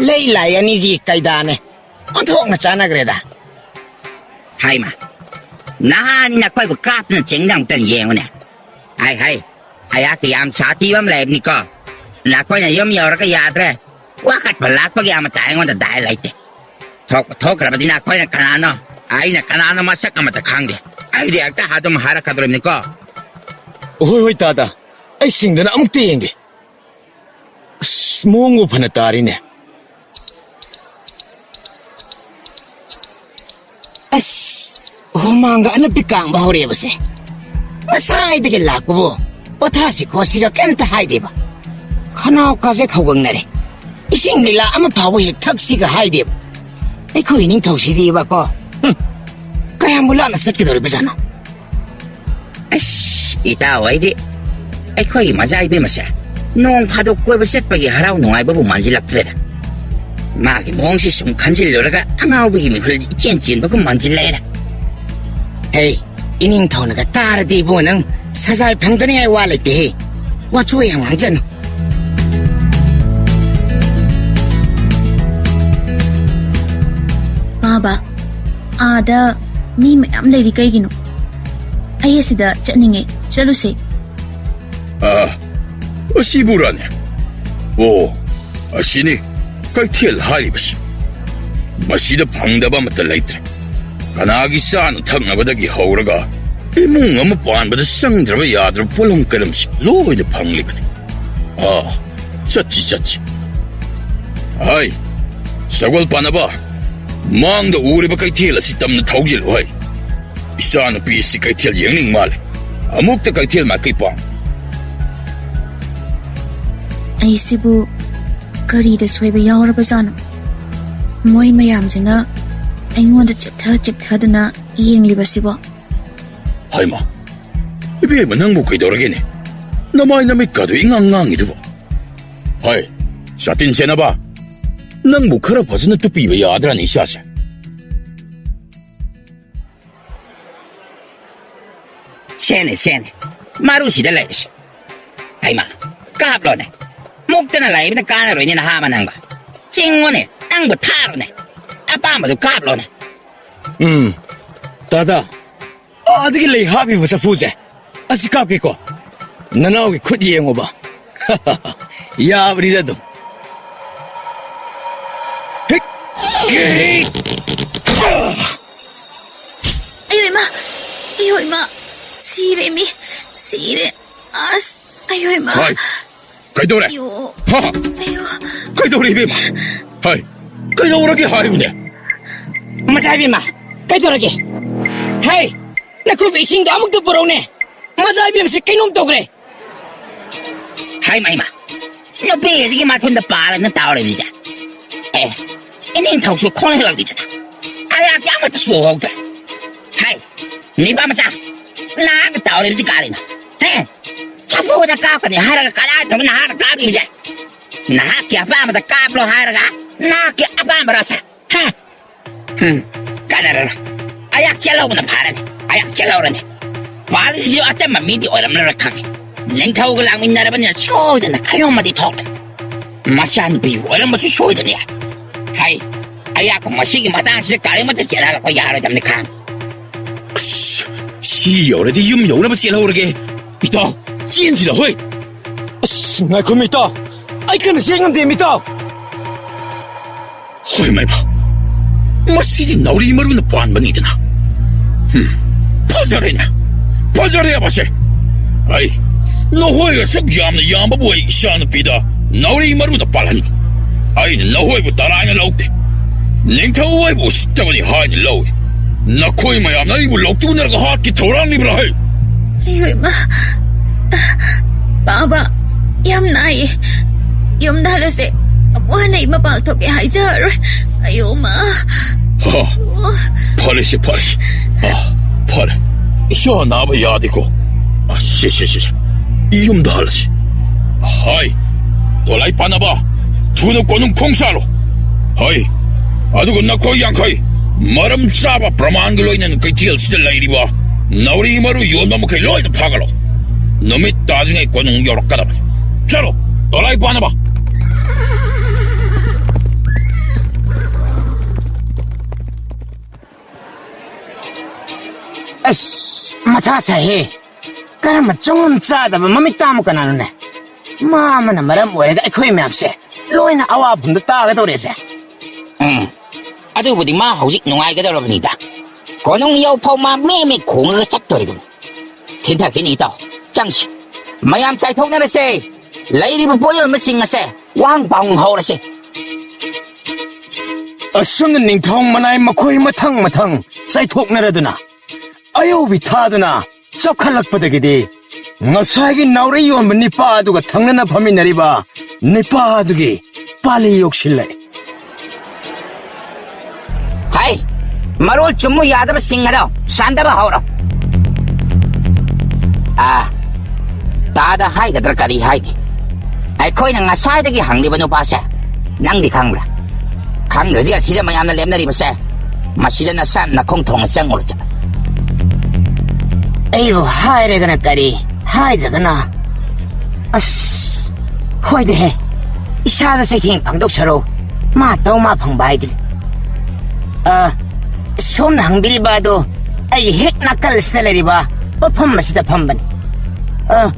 ꯂꯩ ꯂꯥꯏ ꯑꯅꯤꯁꯤ ꯀꯩꯗꯥꯅꯦ꯫ ꯑꯣꯟꯊꯣꯛꯅ ꯆꯥꯟꯅꯈ꯭ꯔꯦꯗ꯫ ꯍꯥꯏꯃ, ꯅꯍꯥꯅꯤ ꯅꯈꯣꯏꯕꯨ ꯀꯥꯞꯇꯅ ꯆꯤꯡꯗ ꯑꯃꯨꯛꯇꯪ ꯌꯦꯡꯉꯨꯅꯦ꯫ ꯍꯥꯏ, ꯍꯥꯏ, ꯑꯩꯍꯥꯛꯇꯤ ꯌꯥꯝ ꯁꯥꯊꯤꯕ ꯑꯃ ꯂꯩꯕꯅꯤꯀꯣ꯫ ꯅꯈꯣꯏꯅ ꯌꯨꯝ ꯌꯧꯔꯒ ꯌꯥꯗ꯭ꯔꯦ꯫ ꯋꯥꯀꯠꯄ ꯂꯥꯛꯄꯒꯤ ꯑꯃꯠꯇ ꯑꯩꯉꯣꯟꯗ ꯗꯥꯏ ꯂꯩꯇꯦ꯫ ꯊꯣꯛꯄ ꯊꯣꯛꯈ꯭ꯔꯕꯗꯤ ꯅꯈꯣꯏꯅ ꯀꯅꯥꯅꯣ, ꯑꯩꯅ ꯀꯅꯥꯅꯣ ꯃꯁꯛ ꯑꯃꯠꯇ ꯈꯪꯗꯦ꯫ ꯑꯩꯗꯤ ꯍꯦꯛꯇ ꯑꯗꯨꯝ ꯍꯥꯏꯔꯛꯀꯗꯧꯔꯤꯕꯅꯤꯀꯣ꯫ ꯍꯣꯏ, ꯍꯣꯏ, ꯇꯥꯗ꯫ ꯑꯩ ꯁꯤꯡꯗꯅ ꯑꯃꯨꯛꯇ ꯌꯦꯡꯒꯦ꯫ ꯑꯁ, ꯃꯑꯣꯡꯕꯨ ꯐꯅ ꯇꯥꯔꯤꯅꯦ꯫ ꯑꯁ, ꯍꯨꯃꯥꯡꯒ ꯑꯅꯞꯄꯤ ꯀꯥꯡꯕ ꯍꯧꯔꯛꯑꯦꯕꯁꯦ꯫ ꯉꯁꯥꯏꯗꯒꯤ ꯂꯥꯛꯄꯕꯨ ꯄꯣꯊꯥꯁꯤ ꯈꯣꯠꯁꯤꯒ ꯀꯩꯝꯇ ꯍꯥꯏꯗꯦꯕ꯫ ꯈꯅꯥꯎ ꯀꯥꯁꯦ ꯈꯧꯒꯪꯅꯔꯦ꯫ ꯏꯁꯤꯡ ꯂꯤꯂꯥ ꯑꯃ ꯐꯥꯎꯕ ꯍꯦꯛ ꯊꯛꯁꯤꯒ ꯍꯥꯏꯗꯦꯕ꯫ ꯑꯩꯈꯣꯏ ꯅꯤꯡꯊꯧꯁꯤꯗꯤꯕꯀꯣ꯫ ꯍꯨꯝ꯫ ꯀꯌꯥꯝꯕꯨ ꯂꯥꯞꯅ ꯆꯠꯀꯗꯧꯔꯤꯕꯖꯥꯠꯅꯣ? ꯑꯁ, ꯏꯇꯥꯎ ꯑꯩꯗꯤ ꯑꯩꯈꯣꯏꯒꯤ ꯃꯖꯥ ꯏꯕꯦꯝꯃꯁꯦ ꯅꯣꯡ ꯐꯥꯗꯣꯛ ꯀꯣꯏꯕ ꯆꯠꯄꯒꯤ ꯍꯔꯥꯎ ꯅꯨꯡꯉꯥꯏꯕꯕꯨ ꯃꯥꯟꯁꯤꯜꯂꯛꯇ꯭ꯔꯦꯗ꯫ ꯃꯥꯒꯤ ꯃꯑꯣꯡꯁꯤ ꯁꯨꯝ ꯈꯟꯖꯤꯜꯂꯨꯔꯒ ꯑꯉꯥꯎꯕꯒꯤ ꯃꯤꯈꯨꯜ ꯏꯆꯦꯟ ꯆꯦꯟꯕꯒꯨꯝ ꯃꯥꯟꯁꯤꯜꯂꯛꯑꯦꯗ꯫ ꯍꯦ, ꯏꯅꯤꯡꯊꯧꯅꯒ ꯇꯥꯔꯗꯤ ꯏꯕꯨꯡꯉꯣ ꯅꯪ ꯁꯖꯥꯏ ꯐꯪꯗꯅꯤꯡꯉꯥꯏ ꯋꯥ ꯂꯩꯇꯦꯍꯦ꯫ ꯋꯥꯊꯣꯛ ꯌꯥꯝ ꯉꯥꯡꯖꯅꯨ꯫ ꯕꯥꯕꯥ, ꯑꯥꯗ ꯃꯤ ꯃꯌꯥꯝ ꯂꯩꯔꯤ ꯀꯩꯒꯤꯅꯣ? ꯑꯩ ꯑꯁꯤꯗ ꯆꯠꯅꯤꯡꯉꯦ, ꯆꯠꯂꯨꯁꯦ꯫ ꯑꯥ, ꯑꯁꯤꯕꯨꯔꯥꯅꯦ? ꯑꯣ, ꯑꯁꯤꯅꯤ ꯀꯩꯊꯦꯜ ꯍꯥꯏꯔꯤꯕꯁꯤ꯫ ꯃꯁꯤꯗ ꯐꯪꯗꯕ ꯑꯃꯠꯇ ꯂꯩꯇ꯭ꯔꯦ꯫ ꯀꯅꯥꯒꯤ ꯆꯥꯅ ꯊꯛꯅꯕꯗꯒꯤ ꯍꯧꯔꯒ ꯏꯃꯨꯡ ꯑꯃ ꯄꯥꯟꯕꯗ ꯆꯪꯗ꯭ꯔꯕ ꯌꯥꯗ꯭ꯔꯕ ꯄꯣꯠꯂꯝ ꯀꯔꯝꯁꯤ ꯂꯣꯏꯅ ꯐꯪꯂꯤꯕꯅꯤ꯫ ꯑꯥ, ꯆꯠꯁꯤ, ꯆꯠꯁꯤ꯫ ꯍꯥꯏ, ꯁꯒꯣꯜ ꯄꯥꯅꯕ, ꯃꯥꯡꯗ ꯎꯔꯤꯕ ꯀꯩꯊꯦꯜ ꯑꯁꯤ ꯇꯝꯅ ꯊꯧꯖꯤꯜꯂꯨ ꯍꯥꯏ꯫ ꯏꯆꯥꯅꯨꯄꯤ ꯑꯁꯤ ꯀꯩꯊꯦꯜ ꯌꯦꯡꯅꯤꯡ ꯃꯥꯜꯂꯦ꯫ ꯑꯃꯨꯛꯇ ꯀꯩꯊꯦꯜ ꯃꯥꯏꯀꯩ ꯄꯥꯡ꯫ ꯑꯩꯁꯤꯕꯨ ꯀꯔꯤꯗ ꯁꯣꯏꯕ ꯌꯥꯎꯔꯕꯖꯥꯠꯅꯣ? ꯃꯣꯏ ꯃꯌꯥꯝꯁꯤꯅ ꯑꯩꯉꯣꯟꯗ ꯆꯤꯞꯊ ꯆꯤꯞꯊꯗꯨꯅ ꯌꯦꯡꯂꯤꯕꯁꯤꯕꯣ? ꯍꯩꯃꯥ, ꯏꯕꯦꯝꯃ, ꯅꯪꯕꯨ ꯀꯩꯗꯧꯔꯒꯦꯅꯦ? ꯅꯃꯥꯏ ꯅꯃꯤꯠꯀꯗꯣ ꯏꯉꯥꯡ ꯉꯥꯡꯉꯤꯗꯨꯕꯨ꯫ ꯍꯩ, ꯁꯥꯇꯤꯟ ꯁꯦꯟꯅꯕ, ꯅꯪꯕꯨ ꯈꯔ ꯐꯖꯅ ꯇꯨꯞꯄꯤꯕ ꯌꯥꯗ꯭ꯔꯥꯅꯦ ꯏꯆꯥꯁꯦ? ꯁꯦꯅꯦ, ꯁꯦꯅꯦ꯫ ꯃꯔꯨꯁꯤꯗ ꯂꯩꯔꯤꯁꯦ꯫ ꯍꯩꯃꯥ, ꯀꯥꯞꯂꯣꯅꯦ꯫ ꯃꯨꯛꯇꯅ ꯂꯩꯕꯅ ꯀꯥꯟꯅꯔꯣꯏꯅꯦ, ꯅꯍꯥ ꯑꯃ ꯅꯪꯕ꯫ ꯆꯤꯡꯉꯣꯅꯦ, ꯅꯪꯕꯨ ꯊꯥꯔꯣꯅꯦ꯫ ꯑꯄꯥꯝꯕꯗꯨ ꯀꯥꯞꯂꯣꯅꯦ꯫ ꯎꯝ, ꯇꯥꯗ, ꯑꯗꯒꯤ ꯂꯩ ꯍꯥꯞꯄꯤꯕ ꯆꯐꯨꯁꯦ, ꯑꯁꯤ ꯀꯥꯞꯀꯦꯀꯣ꯫ ꯅꯅꯥꯎꯒꯤ ꯈꯨꯠ ꯌꯦꯡꯉꯣꯕ꯫ ꯌꯥꯕꯅꯤꯗ ꯑꯗꯨꯝ꯫ ꯍꯤꯛ! ꯑꯌꯣ ꯏꯃꯥ! ꯑꯌꯣ ꯏꯃꯥ! ꯁꯤꯔꯦ ꯃꯤ! ꯁꯤꯔꯦ! ꯑꯁ! ꯑꯌꯣ ꯏꯃꯥ! ꯍꯥꯏ! ꯀꯩꯗꯧꯔꯦ? ꯑꯌꯣ! ꯍꯥ? ꯑꯌꯣ! ꯀꯩꯗꯧꯔꯦ, ꯏꯕꯦꯝꯃ? ꯍꯥꯏ! ꯀꯩꯗꯧꯔꯒꯦ ꯍꯥꯏꯌꯨꯅꯦ? ꯃꯆꯥ ꯏꯕꯦꯝꯃ! ꯀꯩꯗꯧꯔꯒꯦ? ꯍꯥꯏ! ꯅꯈꯨꯠ ꯏꯁꯤꯡꯗꯣ ꯑꯃꯨꯛꯇ ꯄꯨꯔꯛꯎꯅꯦ! ꯃꯆꯥ ꯏꯕꯦꯝꯃꯁꯦ ꯀꯩꯅꯣꯝ ꯇꯧꯈ꯭ꯔꯦ! ꯍꯥꯏ ꯃꯥ, ꯏꯃꯥ! ꯅꯨꯄꯤ ꯑꯁꯤꯒꯤ ꯃꯊꯨꯟꯗ ꯄꯥꯜꯂꯗꯅ ꯇꯥꯎꯔꯤꯕꯁꯤꯗ꯫ ꯑꯦ, ꯏꯅꯤꯡꯊꯧꯁꯨ ꯈꯣꯡ ꯍꯦꯜꯂꯛꯇꯦꯗꯅ꯫ ꯑꯩꯍꯥꯛꯇꯤ ꯑꯃꯠꯇ ꯁꯣꯛꯍꯧꯗ꯭ꯔꯦ꯫ ꯍꯥꯏ, ꯅꯤꯄꯥ ꯃꯆꯥ, ꯅꯍꯥꯛꯅ ꯇꯥꯎꯔꯤꯕꯁꯤ ꯀꯔꯤꯅꯣ? ꯍꯦ? ꯆꯐꯨꯗ ꯀꯥꯞꯀꯅꯤ ꯍꯥꯏꯔꯒ ꯀꯗꯥꯏꯗꯅꯣ ꯅꯍꯥꯛꯅ ꯀꯥꯞꯂꯤꯕꯁꯦ? ꯅꯍꯥꯛꯀꯤ ꯑꯄꯥꯝꯕꯗ ꯀꯥꯞꯂꯣ ꯍꯥꯏꯔꯒ ꯅꯍꯥꯛꯀꯤ ꯑꯄꯥꯝꯕꯔꯣ ꯁꯦ? ꯍꯥ? ꯎꯝ, ꯀꯥꯟꯅꯔꯔꯣꯏ꯫ ꯑꯩꯍꯥꯛ ꯆꯦꯜꯍꯧꯕꯅ ꯐꯔꯅꯤ꯫ ꯑꯩꯍꯥꯛ ꯆꯦꯜꯍꯧꯔꯅꯤ꯫ ꯄꯥꯜꯂꯤꯁꯤꯁꯨ ꯑꯆꯝꯕ ꯃꯤꯗꯤ ꯑꯣꯏꯔꯝꯂꯔꯣꯏ ꯈꯪꯉꯤ꯫ ꯅꯤꯡꯊꯧꯒ ꯂꯥꯛꯃꯤꯟꯅꯔꯕꯅꯤꯅ ꯁꯣꯏꯗꯅ ꯀꯩꯅꯣꯝꯃꯗꯤ ꯊꯣꯛꯀꯅꯤ꯫ ꯃꯆꯥꯅꯨꯄꯤ ꯑꯣꯏꯔꯝꯕꯁꯨ ꯁꯣꯏꯗꯅ ꯌꯥꯏ꯫ ꯍꯩ, ꯑꯩꯍꯥꯛꯄꯨ ꯃꯁꯤꯒꯤ ꯃꯇꯥꯡꯁꯤꯗ ꯀꯔꯤꯃꯠꯇ ꯆꯦꯜꯍꯜꯂꯛꯄ ꯌꯥꯔꯣꯏꯗꯕꯅꯤ ꯈꯪ꯫ ꯑꯁ, ꯁꯤ ꯌꯧꯔꯗꯤ ꯌꯨꯝ ꯌꯧꯅꯕ ꯆꯦꯜꯍꯧꯔꯒꯦ꯫ ꯏꯇꯥꯎ, ꯆꯦꯟꯁꯤꯗ ꯍꯣꯏ꯫ ꯑꯁ, ꯉꯥꯏꯈꯣ ꯃꯤꯇꯥꯎ꯫ ꯑꯩ ꯀꯟꯅ ꯆꯦꯟ ꯉꯝꯗꯦ ꯃꯤꯇꯥꯎ꯫ ꯍꯣꯏ ꯃꯥꯏꯕ, ꯃꯁꯤꯗꯤ ꯅꯥꯎꯔꯤ ꯃꯔꯨꯅ ꯄꯥꯟꯕꯅꯤꯗꯅ꯫ ꯍꯨꯝ, ꯐꯖꯔꯦꯅꯦ, ꯐꯖꯔꯦ ꯃꯁꯦ꯫ ꯑꯩ ꯅꯈꯣꯏ ꯑꯁꯨꯛ ꯌꯥꯝꯅ ꯌꯥꯝꯕꯕꯨ ꯑꯩ ꯏꯆꯥꯅꯨꯄꯤꯗ ꯅꯥꯎꯔꯤ ꯃꯔꯨꯅ ꯄꯥꯜꯍꯟꯕ꯫ ꯑꯩꯅ ꯅꯈꯣꯏꯕꯨ ꯇꯔꯥꯏꯅ ꯂꯧꯗꯦ꯫ ꯅꯤꯡꯊꯧ ꯑꯩꯕꯨ ꯎꯁꯤꯠꯇꯕꯅꯤ ꯍꯥꯏꯅ ꯂꯧꯏ꯫ ꯅꯈꯣꯏ ꯃꯌꯥꯝꯅ ꯑꯩꯕꯨ ꯂꯧꯇꯨꯅꯔꯒ ꯍꯥꯠꯀꯤ ꯊꯧꯔꯥꯡꯂꯤꯕ꯭ꯔꯥ ꯍꯩ? ꯑꯩꯌꯣ ꯏꯃꯥ! ꯄꯥꯕ, ꯌꯥꯝ ꯅꯥꯏꯌꯦ꯫ ꯌꯨꯝꯗ ꯍꯜꯂꯁꯦ꯫ ꯑꯃꯨꯛ ꯍꯟꯅ ꯑꯩ ꯃꯄꯥꯜ ꯊꯣꯛꯀꯦ ꯍꯥꯏꯖꯔꯔꯣꯏ꯫ ꯑꯌꯣ ꯃꯥ! ꯍꯥ, ꯑꯣ꯫ ꯐꯔꯦꯁꯦ, ꯐꯔꯦꯁꯦ꯫ ꯑꯥ, ꯐꯔꯦ꯫ ꯏꯁꯥ ꯅꯥꯕ ꯌꯥꯗꯦꯀꯣ꯫ ꯑꯁ, ꯁꯦ, ꯁꯦ, ꯁꯦ, ꯁꯦ꯫ ꯌꯨꯝꯗ ꯍꯜꯂꯁꯤ꯫ ꯍꯥꯏ, ꯗꯣꯂꯥꯏ ꯄꯥꯟꯅꯕ, ꯊꯨꯅ ꯀꯣꯅꯨꯡ ꯈꯣꯡ ꯁꯥꯂꯣ꯫ ꯍꯥꯏ, ꯑꯗꯨꯒ ꯅꯈꯣꯏ ꯌꯥꯡꯈꯩ, ꯃꯔꯝ ꯆꯥꯕ ꯄ꯭ꯔꯃꯥꯟꯒ ꯂꯣꯏꯅꯅ ꯀꯩꯊꯦꯜꯁꯤꯗ ꯂꯩꯔꯤꯕ ꯅꯥꯎꯔꯤ ꯃꯔꯨ ꯌꯣꯟꯕ ꯃꯈꯩ ꯂꯣꯏꯅ ꯐꯥꯒꯠꯂꯣ꯫ ꯅꯨꯃꯤꯠ ꯇꯥꯗ꯭ꯔꯤꯉꯩ ꯀꯣꯅꯨꯡ ꯌꯧꯔꯛꯀꯗꯕꯅꯤ꯫ ꯆꯠꯂꯣ, ꯗꯣꯂꯥꯏ ꯄꯥꯟꯅꯕ꯫ ꯑꯁ, ꯃꯊꯥ ꯁꯥꯏꯍꯦ꯫ ꯀꯔꯝꯕ ꯆꯪꯉꯝ ꯆꯥꯗꯕ ꯃꯃꯤꯠ ꯇꯥꯡꯕ ꯀꯅꯥꯅꯣꯅꯦ? ꯃꯥ ꯑꯃꯅ ꯃꯔꯝ ꯑꯣꯏꯔꯒ ꯑꯩꯈꯣꯏ ꯃꯌꯥꯝꯁꯦ ꯂꯣꯏꯅ ꯑꯋꯥꯐꯝꯗ ꯇꯥꯒꯗꯧꯔꯦꯁꯦ꯫ ꯎꯝ, ꯑꯗꯨꯕꯨꯗꯤ ꯃꯥ ꯍꯧꯖꯤꯛ ꯅꯨꯡꯉꯥꯏꯒꯗꯧꯔꯕꯅꯤꯗ꯫ ꯀꯣꯅꯨꯡ ꯌꯧꯐꯥꯎ ꯃꯥ ꯃꯦ ꯃꯦ ꯈꯣꯡꯉꯒ ꯆꯠꯇꯣꯔꯤꯕꯅꯤ꯫ ꯊꯤꯟꯊꯈꯤꯅꯤ ꯏꯇꯥꯎ, ꯆꯪꯁꯤ꯫ ꯃꯌꯥꯝ ꯆꯥꯏꯊꯣꯛꯅꯔꯁꯦ꯫ ꯂꯩꯔꯤꯕ ꯄꯣꯠ ꯌꯣꯟꯕꯁꯤꯡ ꯑꯁꯦ ꯋꯥꯍꯪ ꯄꯥꯎꯍꯪ ꯍꯧꯔꯁꯤ꯫ ꯑꯁꯨꯝꯅ ꯅꯤꯡꯊꯧ ꯃꯅꯥꯏ ꯃꯈꯣꯏ ꯃꯊꯪ ꯃꯊꯪ ꯆꯥꯏꯊꯣꯛꯅꯔꯗꯨꯅ ꯑꯌꯧꯕꯤ ꯊꯥꯗꯨꯅ ꯆꯞꯈꯠꯂꯛꯄꯗꯒꯤꯗꯤ ꯉꯁꯥꯏꯒꯤ ꯅꯥꯎꯔꯩ ꯌꯣꯟꯕ ꯅꯤꯄꯥ ꯑꯗꯨꯒ ꯊꯪꯅꯅ ꯐꯝꯃꯤꯟꯅꯔꯤꯕ ꯅꯤꯄꯥ ꯑꯗꯨꯒꯤ ꯄꯥꯂꯤ ꯌꯧꯁꯤꯜꯂꯛꯑꯦ꯫ ꯍꯥꯏ, ꯃꯔꯣꯜ ꯆꯨꯝꯃꯨ ꯌꯥꯗꯕꯁꯤꯡ ꯑꯗꯣ ꯁꯥꯟꯗꯕ ꯍꯧꯔꯣ꯫ ꯑꯥ, ꯇꯥꯗ ꯍꯥꯏꯒꯗ꯭ꯔꯥ ꯀꯔꯤ ꯍꯥꯏꯒꯦ? ꯑꯩꯈꯣꯏꯅ ꯉꯁꯥꯏꯗꯒꯤ ꯍꯪꯂꯤꯕ ꯅꯨꯄꯥꯁꯦ ꯅꯪꯗꯤ ꯈꯪꯕ꯭ꯔꯥ? ꯈꯪꯗ꯭ꯔꯗꯤ ꯑꯁꯤꯗ ꯃꯌꯥꯝꯅ ꯂꯦꯞꯅꯔꯤꯕꯁꯦ ꯃꯁꯤꯗ ꯅꯁꯥ ꯅꯈꯣꯡ ꯊꯣꯡꯅ ꯆꯪꯉꯨꯔꯣ ꯆꯠ꯫ ꯑꯩꯕꯨ ꯍꯥꯏꯔꯒꯅ ꯀꯔꯤ, ꯍꯥꯏꯗ꯭ꯔꯒꯅ? ꯑꯁ, ꯍꯣꯏꯗꯦꯍꯦ, ꯏꯁꯥꯗ ꯆꯩꯊꯦꯡ ꯐꯪꯗꯧ ꯁꯔꯨꯛ ꯃꯥ ꯇꯧ ꯃꯥ ꯐꯪꯕ ꯍꯥꯏꯗꯨꯅꯤ꯫ ꯑ, ꯁꯣꯝꯅ ꯍꯪꯕꯤꯔꯤꯕ ꯑꯗꯨ ꯑꯩꯒꯤ ꯍꯦꯛ ꯅꯥꯀꯜ ꯑꯁꯤꯗ ꯂꯩꯔꯤꯕ ꯄꯣꯠꯐꯝ ꯑꯁꯤꯗ ꯐꯝꯕꯅꯤ꯫ ꯑ,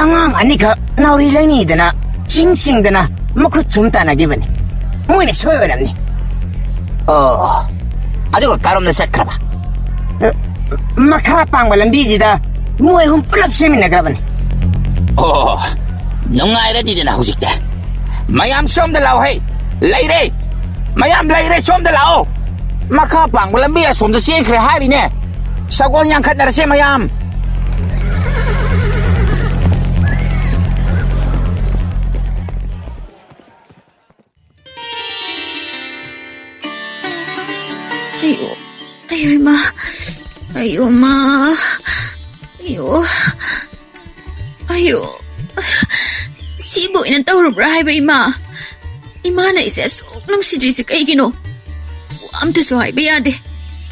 ꯑꯉꯥꯡ ꯑꯅꯤꯈꯛ ꯅꯥꯎꯔꯤ ꯂꯩꯅꯤꯗꯅ ꯆꯤꯡ ꯆꯤꯡꯗꯅ ꯃꯈꯨꯠ ꯁꯨꯝ ꯇꯥꯟꯅꯈꯤꯕꯅꯤ꯫ ꯃꯣꯏꯅ ꯁꯣꯏ ꯑꯣꯏꯔꯝꯅꯤ꯫ ꯑꯣ, ꯑꯗꯨꯒ ꯀꯔꯣꯝꯗ ꯆꯠꯈ꯭ꯔꯕ? ꯑ, ꯃꯈꯥ ꯄꯥꯡꯕ ꯂꯝꯕꯤꯁꯤꯗ ꯃꯣꯏ ꯑꯍꯨꯝ ꯄꯨꯂꯞ ꯆꯦꯟꯃꯤꯟꯅꯈ꯭ꯔꯕꯅꯤ꯫ ꯑꯣ, ꯅꯨꯡꯉꯥꯏꯔꯅꯤꯗꯅ ꯍꯧꯖꯤꯛꯇꯤ꯫ ꯃꯌꯥꯝ ꯁꯣꯝꯗ ꯂꯥꯛꯑꯣ ꯍꯩ꯫ ꯂꯩꯔꯦ꯫ ꯃꯌꯥꯝ ꯂꯩꯔꯦ, ꯁꯣꯝꯗ ꯂꯥꯛꯑꯣ꯫ ꯃꯈꯥ ꯄꯥꯡꯕ ꯂꯝꯕꯤ ꯑꯁꯣꯝꯗ ꯆꯦꯟꯈ꯭ꯔꯦ ꯍꯥꯏꯔꯤꯅꯦ꯫ ꯁꯒꯣꯜ ꯌꯥꯡꯈꯠꯅꯔꯁꯦ ꯃꯌꯥꯝ꯫ ꯑꯌꯣ, ꯑꯌꯣ ꯏꯃꯥ, ꯑꯌꯣ ꯃꯥ, ꯑꯌꯣ, ꯑꯌꯣ, ꯁꯤꯕꯨ ꯑꯣꯏꯅ ꯇꯧꯔꯕ꯭ꯔꯥ ꯍꯥꯏꯕ ꯏꯃꯥ? ꯏꯃꯥꯅ ꯑꯩꯁꯦ ꯑꯁꯨꯛ ꯅꯨꯡꯁꯤꯗ꯭ꯔꯤꯁꯦ ꯀꯩꯒꯤꯅꯣ? ꯋꯥ ꯑꯝꯇꯁꯨ ꯍꯥꯏꯕ ꯌꯥꯗꯦ,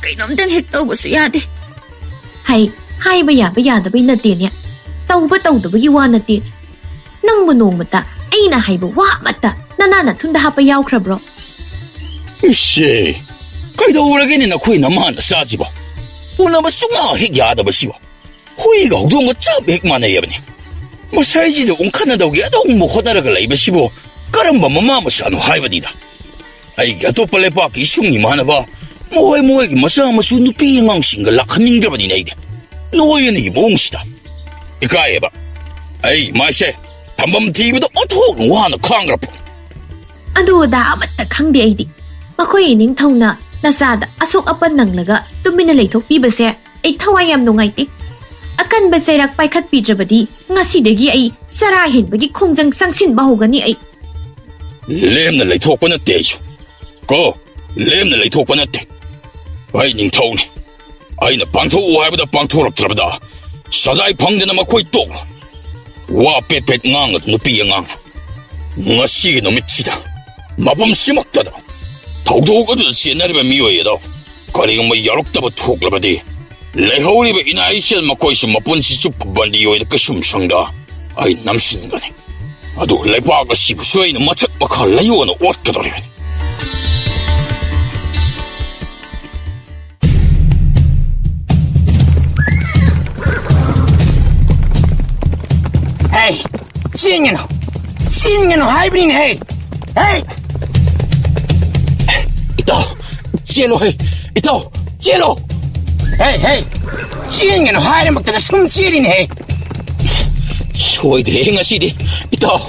ꯀꯩꯅꯣꯝꯇꯪ ꯍꯦꯛ ꯇꯧꯕꯁꯨ ꯌꯥꯗꯦ꯫ ꯍꯩ, ꯍꯥꯏꯕ ꯌꯥꯕ ꯌꯥꯗꯕꯩ ꯅꯠꯇꯦꯅꯦ, ꯇꯧꯕ ꯇꯧꯗꯕꯒꯤ ꯋꯥ ꯅꯠꯇꯦ꯫ ꯅꯪꯕꯨ ꯅꯣꯡꯃꯇ ꯑꯩꯅ ꯍꯥꯏꯕ ꯋꯥ ꯑꯃꯠꯇ ꯅꯅꯥ ꯅꯊꯨꯟꯗ ꯍꯥꯞꯄ ꯌꯥꯎꯈ꯭ꯔꯕ꯭ꯔꯣ? ꯏꯁꯦ, ꯀꯩꯗꯧꯔꯒꯦꯅꯦ ꯅꯈꯣꯏ ꯅꯃꯥ ꯅꯆꯥꯁꯤꯕꯣ? ꯎꯅꯕ ꯁꯨꯡꯌꯥ ꯍꯦꯛ ꯌꯥꯗꯕꯁꯤꯕꯨ꯫ ꯍꯨꯏꯒ ꯍꯧꯗꯣꯡꯒ ꯆꯞ ꯍꯦꯛ ꯃꯥꯟꯅꯩ ꯍꯥꯏꯕꯅꯤ꯫ ꯃꯁꯥꯏꯁꯤꯗ ꯎꯪꯈꯠꯅꯗꯧꯒꯤ ꯑꯗꯨꯝ ꯍꯣꯠꯅꯔꯒ ꯂꯩꯕꯁꯤꯕꯨ ꯀꯔꯝꯕ ꯃꯃꯥ ꯃꯆꯥꯅꯣ ꯍꯥꯏꯕꯅꯤꯗ꯫ ꯑꯩꯒꯤ ꯑꯇꯣꯞꯄ ꯂꯩꯄꯥꯛꯀꯤ ꯏꯁꯨꯡ ꯏꯃꯥꯟꯅꯕ, ꯃꯈꯣꯏ ꯃꯈꯣꯏꯒꯤ ꯃꯆꯥ ꯃꯁꯨ ꯅꯨꯄꯤ ꯑꯉꯥꯡꯁꯤꯡꯒ ꯂꯥꯛꯍꯟꯅꯤꯡꯗ꯭ꯔꯕꯅꯤꯅ ꯑꯩꯗꯤ ꯅꯣꯏ ꯑꯅꯤꯒꯤ ꯃꯑꯣꯡꯁꯤꯗ ꯏꯀꯥꯏꯌꯦꯕ꯫ ꯑꯩ ꯃꯥꯏꯁꯦ ꯊꯝꯐꯝ ꯊꯤꯕꯗ ꯑꯣꯟꯊꯣꯛꯅ ꯋꯥꯅ ꯈꯥꯡꯈ꯭ꯔ ꯄꯣꯠꯅꯤ꯫ ꯑꯗꯨ ꯑꯗꯥ ꯑꯃꯠꯇ ꯈꯪꯗꯦ ꯑꯩꯗꯤ꯫ ꯃꯈꯣꯏ ꯅꯤꯡꯊꯧꯅ ꯅꯆꯥꯗ ꯑꯁꯣꯛ ꯑꯄꯟ ꯅꯪꯂꯒ ꯇꯨꯃꯤꯟꯅ ꯂꯩꯊꯣꯛꯄꯤꯕꯁꯦ ꯑꯩ ꯊꯋꯥꯏ ꯌꯥꯝ ꯅꯨꯡꯉꯥꯏꯇꯦ꯫ ꯑꯀꯟꯕ ꯆꯩꯔꯥꯛ ꯄꯥꯏꯈꯠꯄꯤꯗ꯭ꯔꯕꯗꯤ ꯉꯁꯤꯗꯒꯤ ꯑꯩ ꯆꯔꯥ ꯍꯦꯟꯕꯒꯤ ꯈꯣꯡꯖꯪ ꯆꯪꯁꯤꯟꯕ ꯍꯧꯒꯅꯤ ꯑꯩ꯫ ꯂꯦꯝꯅ ꯂꯩꯊꯣꯛꯄ ꯅꯠꯇꯦ ꯑꯩꯁꯨ꯫ ꯀꯣ, ꯂꯦꯝꯅ ꯂꯩꯊꯣꯛꯄ ꯅꯠꯇꯦ꯫ ꯑꯩ ꯅꯤꯡꯊꯧꯅꯤ꯫ ꯑꯩꯅ ꯄꯥꯡꯊꯣꯛꯎ ꯍꯥꯏꯕꯗ ꯄꯥꯡꯊꯣꯔꯛꯇ꯭ꯔꯕꯗ ꯁꯖꯥꯏ ꯐꯪꯗꯅ ꯃꯈꯣꯏ ꯇꯣꯛꯂꯣ꯫ ꯋꯥ ꯄꯦꯠ ꯄꯦꯠ ꯉꯥꯡꯒꯅꯨ ꯅꯨꯄꯤ ꯑꯉꯥꯡ꯫ ꯉꯁꯤꯒꯤ ꯅꯨꯃꯤꯠꯁꯤꯗ ꯃꯐꯝꯁꯤꯃꯛꯇꯗ ꯊꯧꯗꯣꯛ ꯑꯗꯨꯗ ꯆꯦꯟꯅꯔꯤꯕ ꯃꯤꯑꯣꯏ ꯑꯗꯣ ꯀꯔꯤꯒꯨꯝꯕ ꯌꯥꯎꯔꯛꯇꯕ ꯊꯣꯛꯂꯕꯗꯤ ꯂꯩꯍꯧꯔꯤꯕ ꯏꯅꯥ ꯏꯆꯜ ꯃꯈꯣꯏꯁꯨ ꯃꯄꯨꯟꯁꯤ ꯆꯨꯞꯄ ꯕꯟꯗꯤ ꯑꯣꯏꯅ ꯀꯩꯁꯨꯝ ꯁꯪꯗ ꯑꯩ ꯅꯝꯁꯤꯟꯒꯅꯤ꯫ ꯑꯗꯨꯒ ꯂꯩꯕꯥꯛ ꯑꯁꯤꯕꯨꯁꯨ ꯑꯩꯅ ꯃꯊꯛ ꯃꯈꯥ ꯂꯩꯌꯣꯅ ꯑꯣꯠꯀꯗꯧꯔꯤꯕꯅꯤ꯫ ꯍꯦ, ꯆꯦꯟꯒꯅꯨ! ꯆꯦꯟꯒꯅꯨ ꯍꯥꯏꯕꯅꯤꯅꯦ, ꯍꯦ! ꯍꯦ! ꯏꯇꯥꯎ, ꯆꯦꯜꯂꯣ, ꯍꯦ! ꯏꯇꯥꯎ, ꯆꯦꯜꯂꯣ! ꯍꯦ, ꯍꯦ! ꯆꯦꯟꯒꯅꯨ ꯍꯥꯏꯔꯃꯛꯇꯗ ꯁꯨꯝ ꯆꯦꯜꯂꯤꯅꯦ, ꯍꯦ! ꯁꯣꯏꯗ꯭ꯔꯦ ꯉꯁꯤꯗꯤ꯫ ꯏꯇꯥꯎ,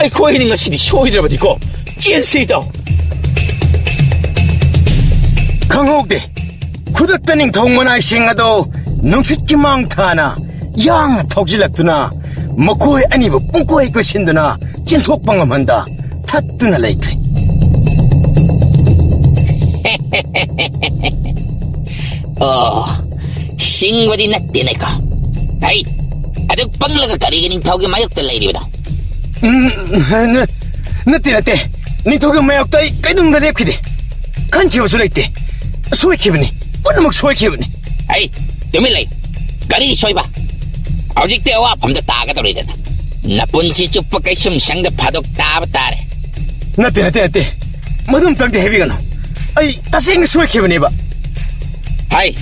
ꯑꯩꯈꯣꯏꯅꯤ ꯉꯁꯤꯗꯤ ꯁꯣꯏꯗ꯭ꯔꯕꯗꯤꯀꯣ꯫ ꯆꯦꯟꯁꯤ, ꯏꯇꯥꯎ꯫ ꯈꯪꯍꯧꯗꯦ꯫ ꯈꯨꯗꯛꯇ ꯅꯤꯡꯊꯧ ꯃꯅꯥꯏꯁꯤꯡ ꯑꯗꯣ ꯅꯨꯡꯁꯤꯠꯀꯤ ꯃꯥꯡ ꯊꯥꯅ ꯌꯥꯡꯅ ꯊꯧꯖꯤꯜꯂꯛꯇꯨꯅ ꯃꯈꯣꯏ ꯑꯅꯤꯕꯨ ꯄꯨꯡꯀꯣꯏ ꯀꯣꯏꯁꯤꯟꯗꯨꯅ ꯆꯦꯟꯊꯣꯛꯄ ꯉꯝꯍꯟꯗ ꯊꯠꯇꯨꯅ ꯂꯩꯈ꯭ꯔꯦ꯫ ꯑꯣ, ꯁꯤꯡꯕꯗꯤ ꯅꯠꯇꯦꯅꯦꯀꯣ꯫ ꯍꯩ, ꯑꯗꯨꯛ ꯄꯪꯂꯒ ꯀꯔꯤꯒꯤ ꯅꯤꯡꯊꯧꯒꯤ ꯃꯥꯌꯣꯛꯇ ꯂꯩꯔꯤꯕꯅꯣ? ꯎꯝ, ꯅ-, ꯅꯠꯇꯦ, ꯅꯠꯇꯦ꯫ ꯅꯤꯡꯊꯧꯒꯤ ꯃꯥꯌꯣꯛꯇ ꯑꯩ ꯀꯩꯗꯨꯝꯗ ꯂꯦꯞꯈꯤꯗꯦ꯫ ꯈꯟꯈꯤꯕꯁꯨ ꯂꯩꯇꯦ꯫ ꯁꯣꯏꯈꯤꯕꯅꯤ꯫ ꯄꯨꯝꯅꯃꯛ ꯁꯣꯏꯈꯤꯕꯅꯤ꯫ ꯑꯩ ꯇꯨꯃꯤꯟ ꯂꯩ꯫ ꯀꯔꯤ ꯁꯣꯏꯕ? ꯍꯧꯖꯤꯛꯇꯤ ꯑꯋꯥꯐꯝꯗ ꯇꯥꯒꯗꯧꯔꯤꯗꯅ꯫ ꯅꯄꯨꯟꯁꯤ ꯆꯨꯞꯄ ꯀꯩꯁꯨꯝ ꯁꯪꯗ ꯐꯥꯗꯣꯛ ꯇꯥꯕ ꯇꯥꯔꯦ꯫ ꯅꯠꯇꯦ, ꯅꯠꯇꯦ, ꯅꯠꯇꯦ꯫ ꯃꯗꯨꯝꯇꯪꯗꯤ ꯍꯥꯏꯕꯤꯒꯅꯨ꯫ ꯑꯩ ꯇꯁꯦꯡꯅ ꯁꯣꯏꯈꯤꯕꯅꯦꯕ꯫ ꯍꯥꯏ,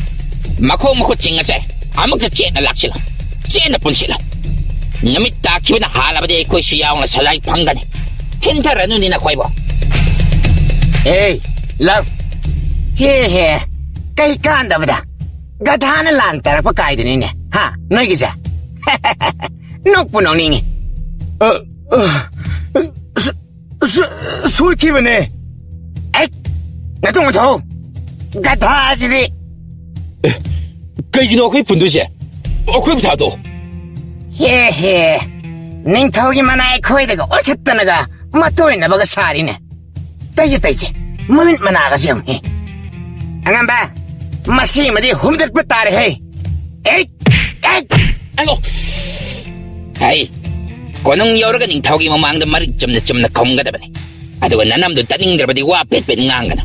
ꯃꯈꯣꯡ ꯃꯈꯨꯠꯁꯤꯡ ꯑꯁꯦ ꯑꯃꯨꯛꯇ ꯆꯦꯠꯅ ꯂꯥꯛꯁꯤꯜꯂꯣ꯫ ꯆꯦꯠꯅ ꯄꯨꯟꯁꯤꯜꯂꯣ꯫ ꯅꯨꯃꯤꯠ ꯇꯥꯈꯤꯕꯅ ꯍꯥꯜꯂꯕꯗꯤ ꯑꯩꯈꯣꯏꯁꯨ ꯌꯥꯎꯅ ꯁꯖꯥꯏ ꯐꯪꯒꯅꯤ꯫ ꯊꯤꯟꯊꯔꯅꯨꯅꯤ ꯅꯈꯣꯏꯕꯨ꯫ ꯑꯦ, ꯂꯥꯎ꯫ ꯍꯦ ꯍꯦ, ꯀꯩ ꯀꯥꯟꯗꯕꯗ꯫ ꯒꯙꯥꯅ ꯂꯥꯟ ꯇꯥꯔꯛꯄ ꯀꯥꯏꯗꯨꯅꯤꯅꯦ, ꯍꯥ, ꯅꯣꯏꯒꯤꯁꯦ? ꯅꯣꯛꯄꯨ ꯅꯣꯛꯅꯤꯡꯉꯤ꯫ ꯑ, ꯑ, ꯁ-, ꯁ-, ꯁꯣꯏꯈꯤꯕꯅꯦ꯫ ꯑꯩ, ꯅꯇꯨ ꯃꯊꯧ꯫ ꯒꯙꯥꯁꯤꯗꯤ꯫ ꯑꯦ, ꯀꯩꯒꯤꯅꯣ ꯑꯩꯈꯣꯏ ꯄꯨꯟꯗꯣꯏꯁꯦ? ꯑꯩꯈꯣꯏꯕꯨ ꯊꯥꯗꯣꯛꯑꯣ꯫ ꯍꯦ ꯍꯦ, ꯅꯤꯡꯊꯧꯒꯤ ꯃꯅꯥꯏ ꯑꯩꯈꯣꯏꯗꯒ ꯑꯣꯏꯈꯠꯇꯅꯒ ꯃꯇꯣꯏꯅꯕꯒ ꯁꯥꯔꯤꯅꯦ꯫ ꯇꯩꯁꯦ, ꯇꯩꯁꯦ, ꯃꯃꯤꯠ ꯃꯅꯥꯒꯁꯦ ꯌꯦꯡꯉꯨꯅꯦ꯫ ꯑꯉꯝꯕ, ꯃꯁꯤꯃꯗꯤ ꯍꯨꯝꯗꯠꯄ ꯇꯥꯔꯦꯍꯦ꯫ ꯑꯦ, ꯑꯦ꯫ ꯑꯩꯌꯣ! ꯍꯩ, ꯀꯣꯅꯨꯡ ꯌꯧꯔꯒ ꯅꯤꯡꯊꯧꯒꯤ ꯃꯃꯥꯡꯗ ꯃꯔꯤꯛ ꯆꯨꯝꯅ ꯆꯨꯝꯅ ꯈꯨꯝꯒꯗꯕꯅꯤ꯫ ꯑꯗꯨꯒ ꯅꯅꯝꯗꯨ ꯇꯠꯅꯤꯡꯗ꯭ꯔꯕꯗꯤ ꯋꯥ ꯄꯦꯠ ꯄꯦꯠ ꯉꯥꯡꯒꯅꯨ꯫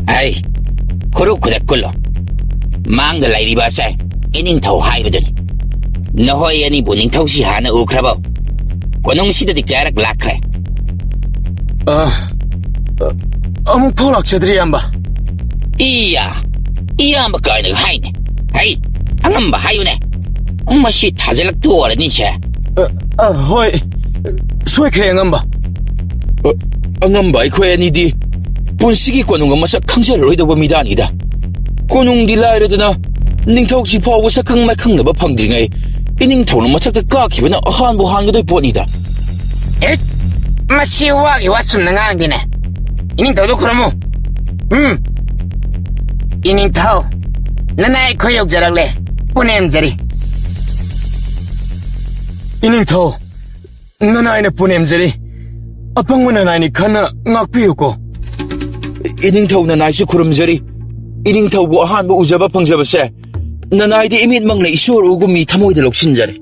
ꯑꯩ, ꯈꯨꯔꯨ ꯈꯨꯗꯛ ꯀꯨꯜꯂꯣ꯫ ꯃꯥꯡꯗ ꯂꯩꯔꯤꯕ ꯑꯁꯦ ꯏꯅꯤꯡꯊꯧ ꯍꯥꯏꯕꯗꯨꯅꯤ꯫ ꯅꯈꯣꯏ ꯑꯅꯤꯕꯨ ꯅꯤꯡꯊꯧꯁꯤ ꯍꯥꯟꯅ ꯎꯈ꯭ꯔꯕꯣ? ꯀꯣꯅꯨꯡꯁꯤꯗꯗꯤ ꯀꯌꯥꯔꯛ ꯂꯥꯛꯈ꯭ꯔꯦ? ꯑ, ꯑ, ꯑꯃꯨꯛ ꯐꯥꯎ ꯂꯥꯛꯆꯗ꯭ꯔꯤ, ꯏꯌꯥꯝꯕ꯫ ꯏꯌꯥ, ꯏꯌꯥꯝꯕ ꯀꯥꯏꯅꯒ ꯍꯥꯏꯅꯦ꯫ ꯍꯩ, ꯑꯉꯝꯕ ꯍꯥꯏꯌꯨꯅꯦ꯫ ꯃꯁꯤ ꯊꯥꯖꯤꯜꯂꯛꯇꯣꯔꯅꯤꯁꯦ꯫ ꯑ, ꯑ, ꯍꯣꯏ, ꯁꯣꯏꯈ꯭ꯔꯦ, ꯑꯉꯝꯕ꯫ ꯑ, ꯑꯉꯝꯕ ꯑꯩꯈꯣꯏ ꯑꯅꯤꯗꯤ ꯄꯨꯟꯁꯤꯒꯤ ꯀꯣꯅꯨꯡ ꯃꯁꯛ ꯈꯪꯖꯔꯔꯣꯏꯗꯧꯕ ꯃꯤꯗꯥꯅꯤꯗ꯫ ꯀꯣꯅꯨꯡꯗꯤ ꯂꯥꯏꯔꯗꯅ, ꯅꯤꯡꯊꯧꯁꯤ ꯐꯥꯎꯕ ꯁꯛꯈꯪ ꯃꯥꯏꯈꯪꯅꯕ ꯐꯪꯗ꯭ꯔꯤꯉꯩ, ꯏꯅꯤꯡꯊꯧꯅ ꯃꯊꯛꯇ ꯀꯥꯈꯤꯕꯅ ꯑꯍꯥꯟꯕ ꯍꯥꯟꯒꯗꯣꯏ ꯄꯣꯠꯅꯤꯗ꯫ ꯑꯦ, ꯃꯁꯤ ꯋꯥꯒꯤ ꯋꯥ ꯆꯨꯝꯅ ꯉꯥꯡꯗꯦꯅꯦ꯫ ꯏꯅꯤꯡꯊꯧꯗꯣ ꯈꯨꯔꯨꯝꯃꯨ꯫ ꯎꯝ꯫ ꯏꯅꯤꯡꯊꯧ, ꯅꯅꯥꯏ ꯑꯩꯈꯣꯏ ꯌꯧꯖꯔꯛꯂꯦ꯫ ꯄꯨꯅꯦꯝꯖꯔꯤ꯫ ꯏꯅꯤꯡꯊꯧ, ꯅꯅꯥꯏꯅ ꯄꯨꯅꯦꯝꯖꯔꯤ꯫ ꯑꯄꯪꯕ ꯅꯅꯥꯏꯅꯤ ꯈꯟꯅ ꯉꯥꯛꯄꯤꯌꯨꯀꯣ꯫ ꯏꯅꯤꯡꯊꯧ ꯅꯅꯥꯏꯁꯨ ꯈꯨꯔꯨꯝꯖꯔꯤ꯫ ꯏꯅꯤꯡꯊꯧꯕꯨ ꯑꯍꯥꯟꯕ ꯎꯖꯕ ꯐꯪꯖꯕꯁꯦ ꯅꯅꯥꯏꯗꯤ ꯏꯃꯤꯠꯃꯛꯅ ꯏꯁꯣꯔ ꯎꯒꯨꯝ ꯃꯤ ꯊꯃꯣꯏꯗ ꯂꯧꯁꯤꯟꯖꯔꯦ꯫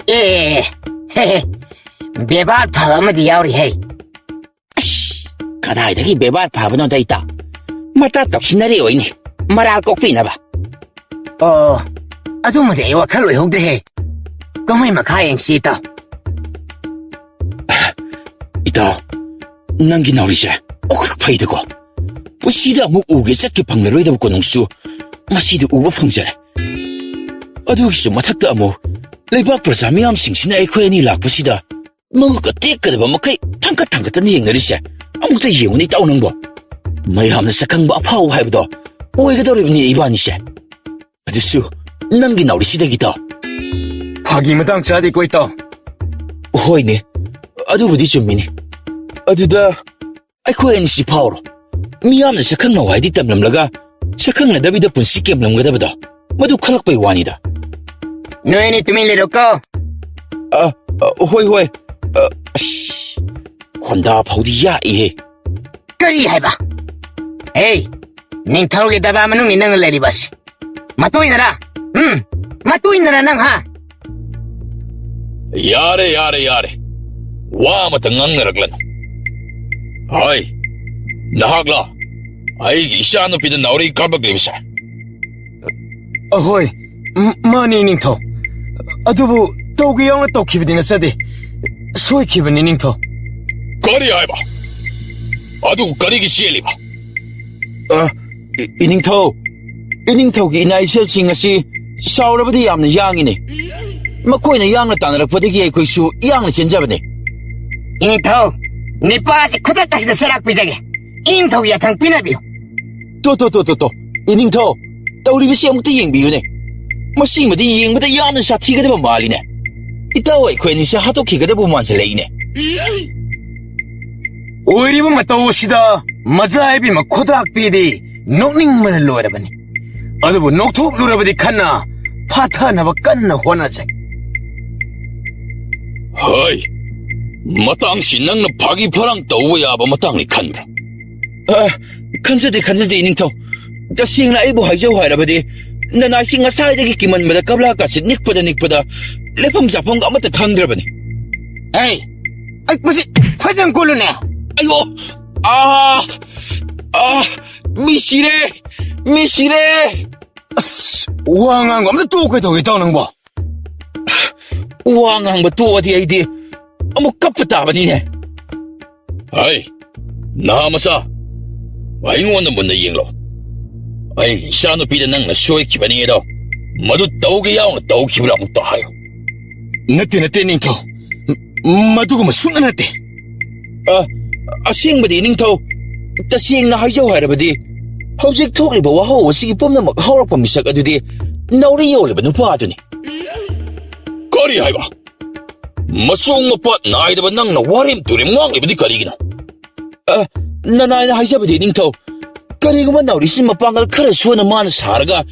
ꯑꯦ, ꯍꯦ, ꯍꯦ, ꯕꯦꯕꯥꯔ ꯐꯕ ꯑꯃꯗꯤ ꯌꯥꯎꯔꯤꯍꯦ꯫ ꯑꯁ, ꯀꯗꯥꯏꯗꯒꯤ ꯕꯦꯕꯥꯔ ꯐꯕꯅꯣꯗ, ꯏꯇꯥꯎ? ꯃꯇꯥ ꯇꯧꯁꯤꯟꯅꯔꯤ ꯑꯣꯏꯅꯤ, ꯃꯔꯥꯜ ꯀꯣꯛꯄꯤꯅꯕ꯫ ꯑꯣ, ꯑꯗꯨꯃꯗꯤ ꯑꯩ ꯋꯥꯈꯜ ꯑꯣꯏꯍꯧꯗ꯭ꯔꯦꯍꯦ꯫ ꯀꯨꯝꯍꯩ ꯃꯈꯥ ꯌꯦꯡꯁꯤ, ꯏꯇꯥꯎ꯫ ꯏꯇꯥꯎ, ꯅꯪꯒꯤ ꯅꯥꯎꯔꯤꯁꯦ ꯑꯣꯈꯛ ꯐꯩꯗꯀꯣ꯫ ꯄꯨꯟꯁꯤꯗ ꯑꯃꯨꯛ ꯎꯒꯦ ꯆꯠꯀꯦ ꯐꯪꯂꯔꯣꯏꯗꯕ ꯀꯣꯅꯨꯡꯁꯨ ꯉꯁꯤꯗꯤ ꯎꯕ ꯐꯪꯖꯔꯦ꯫ ꯑꯗꯨꯒꯤꯁꯨ ꯃꯊꯛꯇ ꯑꯃꯨꯛ ꯂꯩꯕꯥꯛ ꯄ꯭ꯔꯖꯥ ꯃꯤꯌꯥꯝꯁꯤꯡꯁꯤꯅ ꯑꯩꯈꯣꯏ ꯑꯅꯤ ꯂꯥꯛꯄꯁꯤꯗ ꯃꯉꯛ ꯑꯇꯦꯛꯀꯗꯕ ꯃꯈꯩ ꯊꯥꯡꯒꯠ ꯊꯥꯡꯒꯠꯇꯅ ꯌꯦꯡꯅꯔꯤꯁꯦ ꯑꯃꯨꯛꯇ ꯌꯦꯡꯉꯨꯅꯦ ꯏꯇꯥꯎ ꯅꯪꯕꯣ꯫ ꯃꯌꯥꯝꯅ ꯁꯛꯈꯪꯕ ꯑꯐꯥꯎ ꯍꯥꯏꯕꯗꯣ ꯑꯣꯏꯒꯗꯧꯔꯤꯕꯅꯤ ꯏꯕꯥꯅꯤꯁꯦ꯫ ꯑꯗꯨꯁꯨ ꯅꯪꯒꯤ ꯅꯥꯎꯔꯤꯁꯤꯗꯒꯤ ꯏꯇꯥꯎ꯫ ꯐꯥꯒꯤ ꯃꯇꯥꯡ ꯆꯥꯗꯦꯀꯣ ꯏꯇꯥꯎ꯫ ꯍꯣꯏꯅꯦ, ꯑꯗꯨꯕꯨꯗꯤ ꯆꯨꯝꯃꯤꯅꯦ꯫ ꯑꯗꯨꯗ ꯑꯩꯈꯣꯏ ꯑꯅꯤꯁꯤ ꯐꯥꯎꯔꯣ꯫ ꯃꯤꯌꯥꯝꯅ ꯁꯛꯈꯪꯅꯧ ꯍꯥꯏꯗꯤ ꯇꯝꯂꯝꯂꯒ ꯁꯛꯈꯪꯅꯗꯕꯤꯗ ꯄꯨꯟꯁꯤ ꯀꯦꯝꯂꯝꯒꯗꯕꯗꯣ ꯃꯗꯨ ꯈꯜꯂꯛꯄꯩ ꯋꯥꯅꯤꯗ꯫ ꯅꯣꯏ ꯑꯅꯤ ꯇꯨꯃꯤꯟ ꯂꯩꯔꯣꯀꯣ꯫ ꯑ, ꯑ, ꯍꯣꯏ, ꯍꯣꯏ꯫ ꯑ, ꯑꯁ, ꯈꯣꯟꯗꯥ ꯐꯥꯎꯗꯤ ꯌꯥꯛꯏꯍꯦ꯫ ꯀꯔꯤ ꯍꯥꯏꯕ? ꯑꯦ, ꯅꯤꯡꯊꯧꯒꯤ ꯗꯕꯥ ꯃꯅꯨꯡꯅꯤ ꯅꯪꯅ ꯂꯩꯔꯤꯕ ꯑꯁꯤ꯫ ꯃꯇꯨ ꯏꯟꯅꯔꯥ? ꯎꯝ? ꯃꯇꯨ ꯏꯟꯅꯔꯥ ꯅꯪ, ꯍꯥ? ꯌꯥꯔꯦ, ꯌꯥꯔꯦ, ꯌꯥꯔꯦ꯫ ꯋꯥ ꯑꯃꯇ ꯉꯥꯡꯅꯔꯛꯂꯅꯨ꯫ ꯍꯣꯏ, ꯅꯍꯥꯛꯂꯥ ꯑꯩꯒꯤ ꯏꯆꯥꯅꯨꯄꯤꯗ ꯅꯥꯎꯔꯤ ꯀꯥꯞꯂꯛꯂꯤꯕꯁꯦ? ꯑꯍꯣꯏ, ꯃꯥꯅꯤ, ꯅꯤꯡꯊꯧ꯫ ꯑꯗꯨꯕꯨ ꯇꯧꯒꯦ ꯌꯥꯎꯅ ꯇꯧꯈꯤꯕꯗꯤ ꯅꯠꯆꯗꯦ꯫ ꯁꯣꯏꯈꯤꯕꯅꯤ, ꯅꯤꯡꯊꯧ꯫ ꯀꯔꯤ ꯍꯥꯏꯕ? ꯑꯗꯨ ꯀꯔꯤꯒꯤ ꯆꯦꯜꯂꯤꯕ? ꯑ, ꯏ-, ꯏꯅꯤꯡꯊꯧ, ꯏꯅꯤꯡꯊꯧꯒꯤ ꯏꯅꯥ ꯏꯆꯦꯜꯁꯤꯡ ꯑꯁꯤ ꯁꯥꯎꯔꯕꯗꯤ ꯌꯥꯝꯅ ꯌꯥꯡꯉꯤꯅꯦ꯫ ꯃꯈꯣꯏꯅ ꯌꯥꯡꯅ ꯇꯥꯟꯅꯔꯛꯄꯗꯒꯤ ꯑꯩꯈꯣꯏꯁꯨ ꯌꯥꯡꯅ ꯆꯦꯟꯖꯕꯅꯦ꯫ ꯏꯅꯤꯡꯊꯧ, ꯅꯤꯄꯥꯁꯤ ꯈꯨꯗꯛꯇ ꯑꯁꯤꯗ ꯆꯦꯔꯥꯛ ꯄꯤꯖꯒꯦ꯫ ꯏꯅꯤꯡꯊꯧꯒꯤ ꯌꯥꯊꯪ ꯄꯤꯅꯕꯤꯌꯨ꯫ ꯇꯣ, ꯇꯣ, ꯇꯣ, ꯇꯣ, ꯇꯣ꯫ ꯏꯅꯤꯡꯊꯧ, ꯇꯧꯔꯤꯕꯁꯤ ꯑꯃꯨꯛꯇ ꯌꯦꯡꯕꯤꯌꯨꯅꯦ꯫ ꯃꯁꯤꯃꯗꯤ ꯌꯦꯡꯕꯗ ꯌꯥꯝꯅ ꯁꯥꯊꯤꯒꯗꯕ ꯃꯥꯜꯂꯤꯅꯦ꯫ ꯏꯇꯥꯎ ꯑꯩꯈꯣꯏ ꯑꯅꯤꯁꯦ ꯍꯥꯠꯇꯣꯛꯈꯤꯒꯗꯕ ꯃꯥꯟꯁꯤꯜꯂꯛꯏꯅꯦ꯫ ꯑꯣꯏꯔꯤꯕ ꯃꯇꯧ ꯑꯁꯤꯗ ꯃꯖꯥ ꯍꯥꯏꯕꯤ ꯃꯈꯣꯗꯥꯛ ꯄꯤꯗꯤ ꯅꯣꯛꯅꯤꯡꯕꯅ ꯂꯣꯏꯔꯕꯅꯤ꯫ ꯑꯗꯨꯕꯨ ꯅꯣꯛꯊꯣꯛꯂꯨꯔꯕꯗꯤ ꯈꯟꯅ ꯐꯥꯊꯅꯕ ꯀꯟꯅ ꯍꯣꯠꯅꯖꯩ꯫ ꯍꯣꯏ, ꯃꯇꯥꯡꯁꯤ ꯅꯪꯅ ꯐꯥꯒꯤ ꯐꯔꯥꯡ ꯇꯧꯕ ꯌꯥꯕ ꯃꯇꯥꯡꯅꯤ ꯈꯟꯕ꯭ꯔꯥ? ꯑ, ꯈꯟꯖꯗꯦ, ꯈꯟꯖꯗꯦ, ꯏꯅꯤꯡꯊꯧ꯫ ꯇꯁꯦꯡꯅ ꯑꯩꯕꯨ ꯍꯥꯏꯖꯧ ꯍꯥꯏꯔꯕꯗꯤ, ꯅꯅꯥꯏꯁꯤ ꯉꯁꯥꯏꯗꯒꯤ ꯀꯤꯃꯟꯕꯗ ꯀꯞꯂꯥꯛꯀꯥꯁꯤ ꯅꯤꯛꯄꯗ ꯅꯤꯛꯄꯗ ꯂꯦꯞꯐꯝ ꯆꯥꯐꯝꯒ ꯑꯃꯠꯇ ꯈꯪꯗ꯭ꯔꯕꯅꯤ꯫ ꯑꯩ, ꯑꯩ ꯃꯁꯤ ꯐꯖꯅ ꯀꯨꯜꯂꯨꯅꯦ꯫ ꯑꯩꯌꯣ! ꯑꯥ! ꯑꯥ! ꯃꯤ ꯁꯤꯔꯦ! ꯃꯤ ꯁꯤꯔꯦ! ꯑꯁ, ꯋꯥ ꯉꯥꯡꯕ ꯑꯝꯇ ꯇꯣꯛꯑꯣ꯫ ꯀꯩꯗꯧꯒꯦ ꯇꯧ ꯅꯪꯕꯣ? ꯋꯥ ꯉꯥꯡꯕ ꯇꯣꯛꯑꯗꯤ ꯑꯩꯗꯤ ꯑꯃꯨꯛ ꯀꯞꯄ ꯇꯥꯕꯅꯤꯅꯦ꯫ ꯍꯩ, ꯅꯍꯥ ꯃꯆꯥ, ꯑꯩꯉꯣꯟꯗ ꯃꯨꯟꯅ ꯌꯦꯡꯂꯣ꯫ ꯑꯩꯒꯤ ꯏꯆꯥꯅꯨꯄꯤꯗ ꯅꯪꯅ ꯁꯣꯏꯈꯤꯕꯅꯤ ꯑꯗꯣ, ꯃꯗꯨ ꯇꯧꯒꯦ ꯌꯥꯎꯅ ꯇꯧꯈꯤꯕ꯭ꯔꯥ ꯑꯃꯨꯛꯇ ꯍꯥꯏꯌꯨ꯫ ꯅꯠꯇꯦ, ꯅꯠꯇꯦ, ꯅꯤꯡꯊꯧ꯫ ꯃ-, ꯃꯗꯨꯒꯨꯝꯕ ꯁꯨꯡꯅ ꯅꯠꯇꯦ꯫ ꯑ, ꯑꯁꯦꯡꯕꯗꯤ, ꯅꯤꯡꯊꯧ, ꯇꯁꯦꯡꯅ ꯍꯥꯏꯖꯧ ꯍꯥꯏꯔꯕꯗꯤ, ꯍꯧꯖꯤꯛ ꯊꯣꯛꯂꯤꯕ ꯋꯥꯍꯧ ꯑꯁꯤꯒꯤ ꯄꯨꯝꯅꯃꯛ ꯍꯧꯔꯛꯄ ꯃꯤꯁꯛ ꯑꯗꯨꯗꯤ ꯅꯥꯎꯔꯤ ꯌꯣꯜꯂꯤꯕ ꯅꯨꯄꯥ ꯑꯗꯨꯅꯤ꯫ ꯀꯔꯤ ꯍꯥꯏꯕ? ꯃꯆꯣꯡ ꯃꯄꯥ ꯅꯥꯏꯗꯕ ꯅꯪꯅ ꯋꯥꯔꯦꯝ ꯇꯨꯔꯦꯝ ꯉꯥꯡꯂꯤꯕꯗꯤ ꯀꯔꯤꯒꯤꯅꯣ? ꯑ, ꯅꯅꯥꯏꯅ ꯍꯥꯏꯖꯕꯗꯤ, ꯅꯤꯡꯊꯧ, ꯀꯔꯤꯒꯨꯝꯕ ꯅꯥꯎꯔꯤꯁꯤ ꯃꯄꯥꯡꯒꯜ ꯈꯔ ꯁꯣꯟꯅ ꯃꯥꯅ ꯁꯥꯔꯒ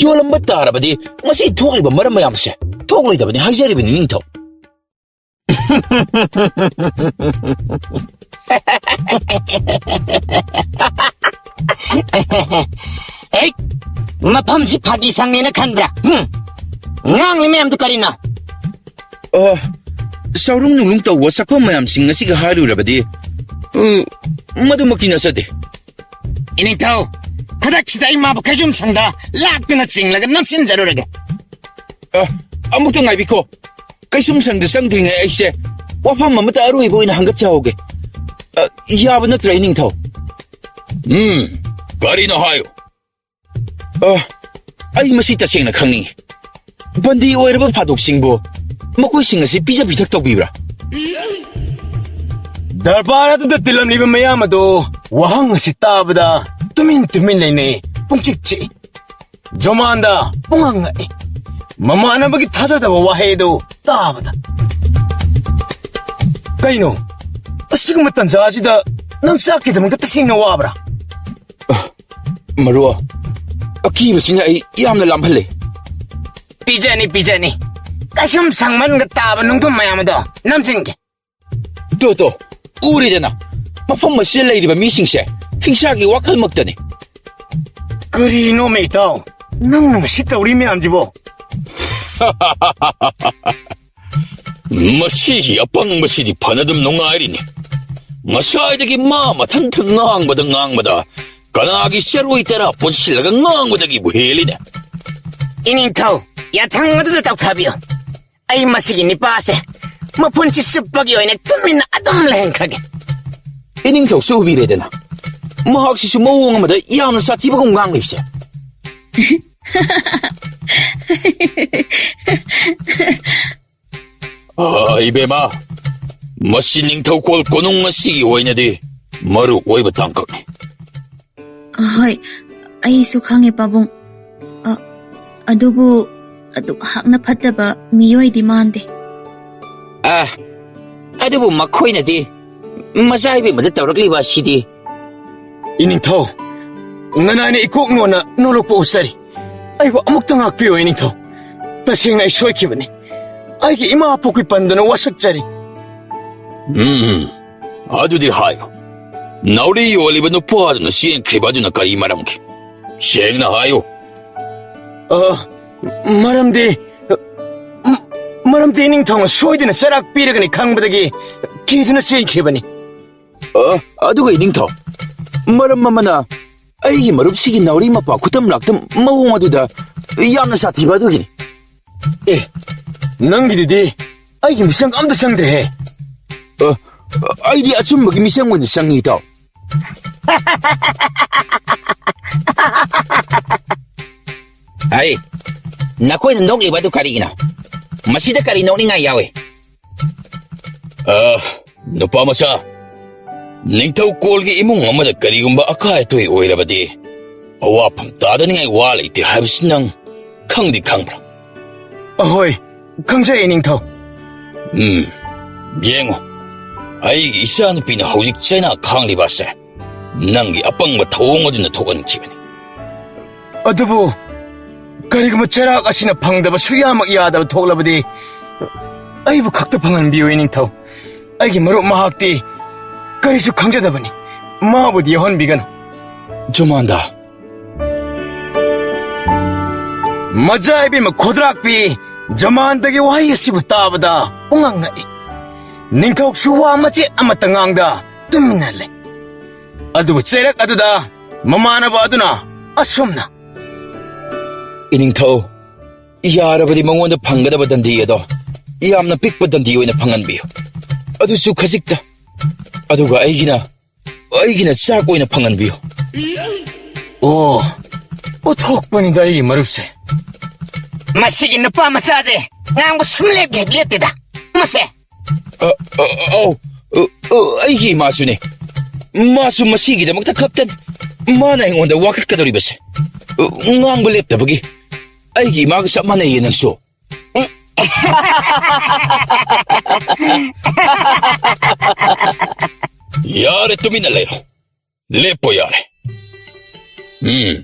ꯌꯣꯜꯂꯝꯕ ꯇꯥꯔꯕꯗꯤ, ꯉꯁꯤ ꯊꯣꯛꯂꯤꯕ ꯃꯔꯝ ꯃꯌꯥꯝꯁꯦ ꯊꯣꯛꯂꯣꯏꯗꯕꯅꯤ ꯍꯥꯏꯖꯔꯤꯕꯅꯤ, ꯅꯤꯡꯊꯧ꯫ ꯑꯩ, ꯃꯐꯝꯁꯤ ꯐꯥꯒꯤ ꯁꯪꯅꯦꯅ ꯈꯟꯕ꯭ꯔꯥ? ꯍꯨꯝ꯫ ꯉꯥꯡꯂꯤ ꯃꯌꯥꯝꯗꯨ ꯀꯔꯤꯅꯣ? ꯑ, ꯆꯥꯎꯔꯨꯡ ꯅꯨꯡꯂꯨꯡ ꯇꯧꯕ ꯁꯛꯐꯝ ꯃꯌꯥꯝꯁꯤꯡ ꯑꯁꯤꯒ ꯍꯥꯏꯔꯨꯔꯕꯗꯤ, ꯎ, ꯃꯗꯨꯃꯛꯇꯤ ꯅꯠꯆꯗꯦ꯫ ꯏꯅꯤꯡꯊꯧ, ꯈꯨꯗꯛꯁꯤꯗ ꯑꯩ ꯃꯥꯕꯨ ꯀꯩꯁꯨꯝ ꯁꯪꯗ ꯂꯥꯛꯇꯨꯅ ꯆꯤꯡꯂꯒ ꯅꯝꯁꯤꯟꯖꯔꯨꯔꯒꯦ꯫ ꯑ, ꯑꯃꯨꯛꯇ ꯉꯥꯏꯕꯤꯈꯣ꯫ ꯀꯩꯁꯨꯝ ꯁꯪꯗ ꯆꯪꯗ꯭ꯔꯤꯉꯩ ꯑꯩꯁꯦ ꯋꯥꯐꯝ ꯑꯃꯇ ꯑꯔꯣꯏꯕ ꯑꯣꯏꯅ ꯍꯪꯒꯠꯆꯍꯧꯒꯦ꯫ ꯑ, ꯌꯥꯕ ꯅꯠꯇ꯭ꯔꯥ, ꯏꯅꯤꯡꯊꯧ? ꯎꯝ, ꯀꯔꯤꯅꯣ ꯍꯥꯏꯌꯨ꯫ ꯑ, ꯑꯩ ꯃꯁꯤ ꯇꯁꯦꯡꯅ ꯈꯪꯅꯤꯡꯉꯤ꯫ ꯕꯟꯗꯤ ꯑꯣꯏꯔꯕ ꯐꯥꯗꯣꯛꯁꯤꯡꯕꯨ ꯃꯈꯣꯏꯁꯤꯡ ꯑꯁꯤ ꯄꯤꯖ ꯄꯤꯊꯛ ꯇꯧꯕꯤꯕ꯭ꯔꯥ? ꯗꯔꯕꯥꯔ ꯑꯗꯨꯗ ꯇꯤꯜꯂꯝꯂꯤꯕ ꯃꯌꯥꯝ ꯑꯗꯨ ꯋꯥꯍꯪ ꯑꯁꯤ ꯇꯥꯕꯗ ꯇꯨꯃꯤꯟ ꯇꯨꯃꯤꯟ ꯂꯩꯅꯩ, ꯄꯨꯡꯆꯤꯛ ꯆꯤꯛꯏ꯫ ꯖꯣꯃꯥꯟꯗ ꯄꯨꯡꯉꯛ ꯉꯛꯏ꯫ ꯃꯃꯥꯟꯅꯕꯒꯤ ꯊꯥꯖꯗꯕ ꯋꯥꯍꯩ ꯑꯗꯨ ꯇꯥꯕꯗ꯫ ꯀꯩꯅꯣ? ꯑꯁꯤꯒꯨꯝꯕ ꯇꯟꯖꯥ ꯑꯁꯤꯗ ꯅꯪ ꯆꯥꯛꯀꯤꯗꯃꯛꯇ ꯇꯁꯦꯡꯅ ꯋꯥꯕ꯭ꯔꯥ? ꯑ, ꯃꯔꯨꯞ, ꯑꯀꯤꯕꯁꯤꯅ ꯑꯩ ꯌꯥꯝꯅ ꯂꯥꯝꯍꯜꯂꯦ꯫ ꯄꯤꯖꯅꯤ, ꯄꯤꯖꯅꯤ꯫ ꯀꯩꯁꯨꯝ ꯁꯪꯃꯟꯒ ꯇꯥꯕ ꯅꯨꯡꯊꯨꯝ ꯃꯌꯥꯝ ꯑꯗꯣ ꯅꯝꯁꯤꯟꯒꯦ꯫ ꯇꯣ, ꯇꯣ, ꯎꯔꯦꯗꯅ, ꯃꯐꯝ ꯑꯁꯤꯗ ꯂꯩꯔꯤꯕ ꯃꯤꯁꯤꯡꯁꯦ ꯍꯤꯡꯁꯥꯒꯤ ꯋꯥꯈꯜꯃꯛꯇꯅꯤ꯫ ꯀꯔꯤꯅꯣꯃꯦ ꯏꯇꯥꯎ, ꯅꯪꯅ ꯉꯁꯤ ꯇꯧꯔꯤ ꯃꯌꯥꯝꯁꯤꯕꯣ? ꯃꯁꯤꯒꯤ ꯑꯄꯪꯕꯁꯤꯗꯤ ꯐꯅꯗꯨꯝ ꯅꯨꯡꯉꯥꯏꯔꯤꯅꯤ꯫ ꯉꯁꯥꯏꯗꯒꯤ ꯃꯥ ꯃꯊꯟꯇ ꯉꯥꯡꯕꯗ ꯉꯥꯡꯕꯗ ꯀꯅꯥꯒꯤ ꯆꯔꯣꯏ ꯇꯔꯥ ꯄꯨꯟꯁꯤꯜꯂꯒ ꯉꯥꯡꯕꯗꯒꯤꯕꯨ ꯍꯦꯜꯂꯤꯅꯦ? ꯏꯅꯤꯡꯊꯧ, ꯌꯥꯊꯪ ꯑꯗꯨꯗ ꯇꯧꯊꯕꯤꯌꯨ꯫ ꯑꯩ ꯃꯁꯤꯒꯤ ꯅꯤꯄꯥꯁꯦ ꯃꯄꯨꯟꯁꯤ ꯆꯨꯞꯄꯒꯤ ꯑꯣꯏꯅ ꯇꯨꯃꯤꯟꯅ ꯑꯗꯨꯝ ꯂꯩꯍꯟꯈ꯭ꯔꯒꯦ꯫ ꯏꯅꯤꯡꯊꯧꯁꯨ ꯎꯕꯤꯔꯦꯗꯅ, ꯃꯍꯥꯛꯁꯤꯁꯨ ꯃꯑꯣꯡ ꯑꯃꯗ ꯌꯥꯝꯅ ꯁꯥꯊꯤꯕꯒꯨꯝ ꯉꯥꯡꯂꯤꯕꯁꯦ꯫ ꯑ, ꯏꯕꯦꯝꯃ, ꯃꯁꯤ ꯅꯤꯡꯊꯧꯀꯣꯜ ꯀꯣꯅꯨꯡ ꯑꯁꯤꯒꯤ ꯑꯣꯏꯅꯗꯤ ꯃꯔꯨ ꯑꯣꯏꯕ ꯇꯥꯡꯀꯛꯅꯤ꯫ ꯍꯣꯏ, ꯑꯩꯁꯨ ꯈꯪꯉꯦ, ꯄꯥꯕꯨꯡ꯫ ꯑ, ꯑꯗꯨꯕꯨ ꯑꯗꯨꯛ ꯍꯥꯛꯅ ꯐꯠꯇꯕ ꯃꯤꯑꯣꯏꯗꯤ ꯃꯥꯟꯗꯦ꯫ ꯑ, ꯑꯗꯨꯕꯨ ꯃꯈꯣꯏꯅꯗꯤ ꯃꯆꯥ ꯏꯕꯦꯝꯃꯗ ꯇꯧꯔꯛꯂꯤꯕ ꯑꯁꯤꯗꯤ꯫ ꯏꯅꯤꯡꯊꯧ, ꯅꯅꯥꯏꯅ ꯏꯀꯣꯛ ꯅꯣꯟꯅ ꯅꯣꯂꯣꯛꯄ ꯎꯠꯆꯔꯤ꯫ ꯑꯩꯕꯨ ꯑꯃꯨꯛꯇ ꯉꯥꯛꯄꯤꯌꯨ, ꯏꯅꯤꯡꯊꯧ꯫ ꯇꯁꯦꯡꯅ ꯑꯩ ꯁꯣꯏꯈꯤꯕꯅꯤ꯫ ꯑꯩꯒꯤ ꯏꯃꯥ ꯄꯣꯛꯄꯤ ꯄꯟꯗꯨꯅ ꯋꯥꯁꯛꯆꯔꯤ꯫ ꯎꯝ, ꯑꯗꯨꯗꯤ ꯍꯥꯏꯌꯨ꯫ ꯅꯥꯎꯔꯤ ꯌꯣꯜꯂꯤꯕ ꯅꯨꯄꯥꯗꯨꯅ ꯆꯦꯟꯈ꯭ꯔꯤꯕ ꯑꯗꯨꯅ ꯀꯔꯤ ꯃꯔꯝꯒꯤ? ꯁꯦꯡꯅ ꯍꯥꯏꯌꯨ꯫ ꯑ, ꯃꯔꯝꯗꯤ, ꯃ-, ꯃꯔꯝꯗꯤ ꯏꯅꯤꯡꯊꯧꯅ ꯁꯣꯏꯗꯅ ꯆꯩꯔꯥꯛ ꯄꯤꯔꯒꯅꯤ ꯈꯪꯕꯗꯒꯤ ꯀꯤꯗꯨꯅ ꯆꯦꯟꯈꯤꯕꯅꯤ꯫ ꯑ, ꯑꯗꯨꯒ ꯏꯅꯤꯡꯊꯧ, ꯃꯔꯝ ꯑꯃꯅ ꯑꯩꯒꯤ ꯃꯔꯨꯞꯁꯤꯒꯤ ꯅꯥꯎꯔꯤ ꯃꯄꯥ ꯈꯨꯇꯝ ꯂꯥꯛꯇꯝ ꯃꯑꯣꯡ ꯑꯗꯨꯗ ꯌꯥꯝꯅ ꯁꯥꯊꯤꯕ ꯑꯗꯨꯒꯤꯅꯤ꯫ ꯑꯦ, ꯅꯪꯒꯤꯗꯨꯗꯤ ꯑꯩꯒꯤ ꯃꯤꯆꯪ ꯑꯝꯇ ꯆꯪꯗ꯭ꯔꯦꯍꯦ꯫ ꯑ, ꯑꯩꯗꯤ ꯑꯆꯨꯝꯕꯒꯤ ꯃꯤꯆꯪ ꯑꯣꯏꯅ ꯆꯪꯉꯤ, ꯏꯇꯥꯎ꯫ ꯍꯩ, ꯅꯈꯣꯏꯅ ꯅꯣꯛꯂꯤꯕ ꯑꯗꯨ ꯀꯔꯤꯒꯤꯅꯣ? ꯃꯁꯤꯗ ꯀꯔꯤ ꯅꯣꯛꯅꯤꯡꯉꯥꯏ ꯌꯥꯎꯏ? ꯑ, ꯅꯨꯄꯥ ꯃꯆꯥ, ꯅꯤꯡꯊꯧ ꯀꯣꯜꯒꯤ ꯏꯃꯨꯡ ꯑꯃꯗ ꯀꯔꯤꯒꯨꯝꯕ ꯑꯀꯥꯏ ꯑꯇꯣꯏ ꯑꯣꯏꯔꯕꯗꯤ ꯑꯋꯥꯐꯝ ꯇꯥꯗꯅꯤꯡꯉꯥꯏ ꯋꯥ ꯂꯩꯇꯦ ꯍꯥꯏꯕꯁꯤ ꯅꯪ ꯈꯪꯗꯤ ꯈꯪꯕ꯭ꯔꯥ? ꯑꯍꯣꯏ, ꯈꯪꯖꯩ, ꯅꯤꯡꯊꯧ꯫ ꯎꯝ, ꯌꯦꯡꯉꯨ, ꯑꯩꯒꯤ ꯏꯆꯥꯅꯨꯄꯤꯅ ꯍꯧꯖꯤꯛ ꯆꯩꯅꯥ ꯈꯥꯡꯂꯤꯕ ꯑꯁꯦ ꯅꯪꯒꯤ ꯑꯄꯪꯕ ꯊꯧꯑꯣꯡ ꯑꯗꯨꯅ ꯊꯣꯛꯍꯟꯈꯤꯕꯅꯤ꯫ ꯑꯗꯨꯕꯨ ꯀꯔꯤꯒꯨꯝꯕ ꯆꯩꯔꯥꯛ ꯑꯁꯤꯅ ꯐꯪꯗꯕ ꯁꯨꯌꯥꯃꯛ ꯌꯥꯗꯕ ꯊꯣꯛꯂꯕꯗꯤ ꯑꯩꯕꯨ ꯈꯛꯇ ꯐꯪꯍꯟꯕꯤꯌꯨ, ꯏꯅꯤꯡꯊꯧ꯫ ꯑꯩꯒꯤ ꯃꯔꯨꯞ ꯃꯍꯥꯛꯇꯤ ꯀꯔꯤꯁꯨ ꯈꯪꯖꯗꯕꯅꯤ꯫ ꯃꯥꯕꯨꯗꯤ ꯌꯥꯎꯍꯟꯕꯤꯒꯅꯨ꯫ ꯖꯃꯥꯟꯗꯥ꯫ ꯃꯖꯥ ꯏꯕꯦꯝꯃ ꯈꯨꯗ꯭ꯔꯥꯛꯄꯤ ꯖꯃꯥꯟꯗꯥꯒꯤ ꯋꯥꯍꯩ ꯑꯁꯤꯕꯨ ꯇꯥꯕꯗ ꯄꯨꯡꯉꯛ ꯉꯛꯏ꯫ ꯅꯤꯡꯊꯧꯁꯨ ꯋꯥ ꯃꯆꯦꯠ ꯑꯃꯠꯇ ꯉꯥꯡꯗ ꯇꯨꯃꯤꯟꯅ ꯂꯩ꯫ ꯑꯗꯨꯕꯨ ꯆꯩꯔꯛ ꯑꯗꯨꯗ ꯃꯃꯥꯟꯅꯕ ꯑꯗꯨꯅ ꯑꯁꯨꯝꯅ, "ꯏꯅꯤꯡꯊꯧ, ꯌꯥꯔꯕꯗꯤ ꯃꯉꯣꯟꯗ ꯐꯪꯒꯗꯕ ꯗꯟꯗꯤ ꯑꯗꯣ ꯌꯥꯝꯅ ꯄꯤꯛꯄ ꯗꯟꯗꯤ ꯑꯣꯏꯅ ꯐꯪꯍꯟꯕꯤꯌꯨ꯫ ꯑꯗꯨꯁꯨ ꯈꯖꯤꯛꯇ꯫ ꯑꯗꯨꯒ ꯑꯩꯒꯤꯅ, ꯑꯩꯒꯤꯅ ꯆꯥꯛ ꯑꯣꯏꯅ ꯐꯪꯍꯟꯕꯤꯌꯨ"꯫ ꯑꯣ, ꯎꯠꯊꯣꯛꯄꯅꯤꯗ ꯑꯩꯒꯤ ꯃꯔꯨꯞꯁꯦ꯫ ꯃꯁꯤꯒꯤ ꯅꯨꯄꯥ ꯃꯆꯥꯁꯦ ꯉꯥꯡꯕ ꯁꯨꯝ ꯂꯦꯞꯀꯦ ꯂꯦꯞꯇꯦꯗ꯫ ꯃꯁꯦ꯫ ꯑ, ꯑ, ꯑꯧ, ꯑ, ꯑ, ꯑꯩꯒꯤ ꯏꯃꯥꯁꯨꯅꯦ꯫ ꯃꯥꯁꯨ ꯃꯁꯤꯒꯤꯗꯃꯛꯇ ꯈꯛꯇꯅꯤ꯫ ꯃꯥꯅ ꯑꯩꯉꯣꯟꯗ ꯋꯥꯀꯠꯀꯗꯧꯔꯤꯕꯁꯦ꯫ ꯑ, ꯉꯥꯡꯕ ꯂꯦꯞꯇꯕꯒꯤ꯫ ꯑꯩꯒꯤ ꯏꯃꯥꯒ ꯆꯞ ꯃꯥꯟꯅꯩꯌꯦ ꯅꯪꯁꯨ꯫ ꯌꯥꯔꯦ, ꯇꯨꯃꯤꯟꯅ ꯂꯩꯔꯣ꯫ ꯂꯦꯞꯄꯣ ꯌꯥꯔꯦ꯫ ꯎꯝ,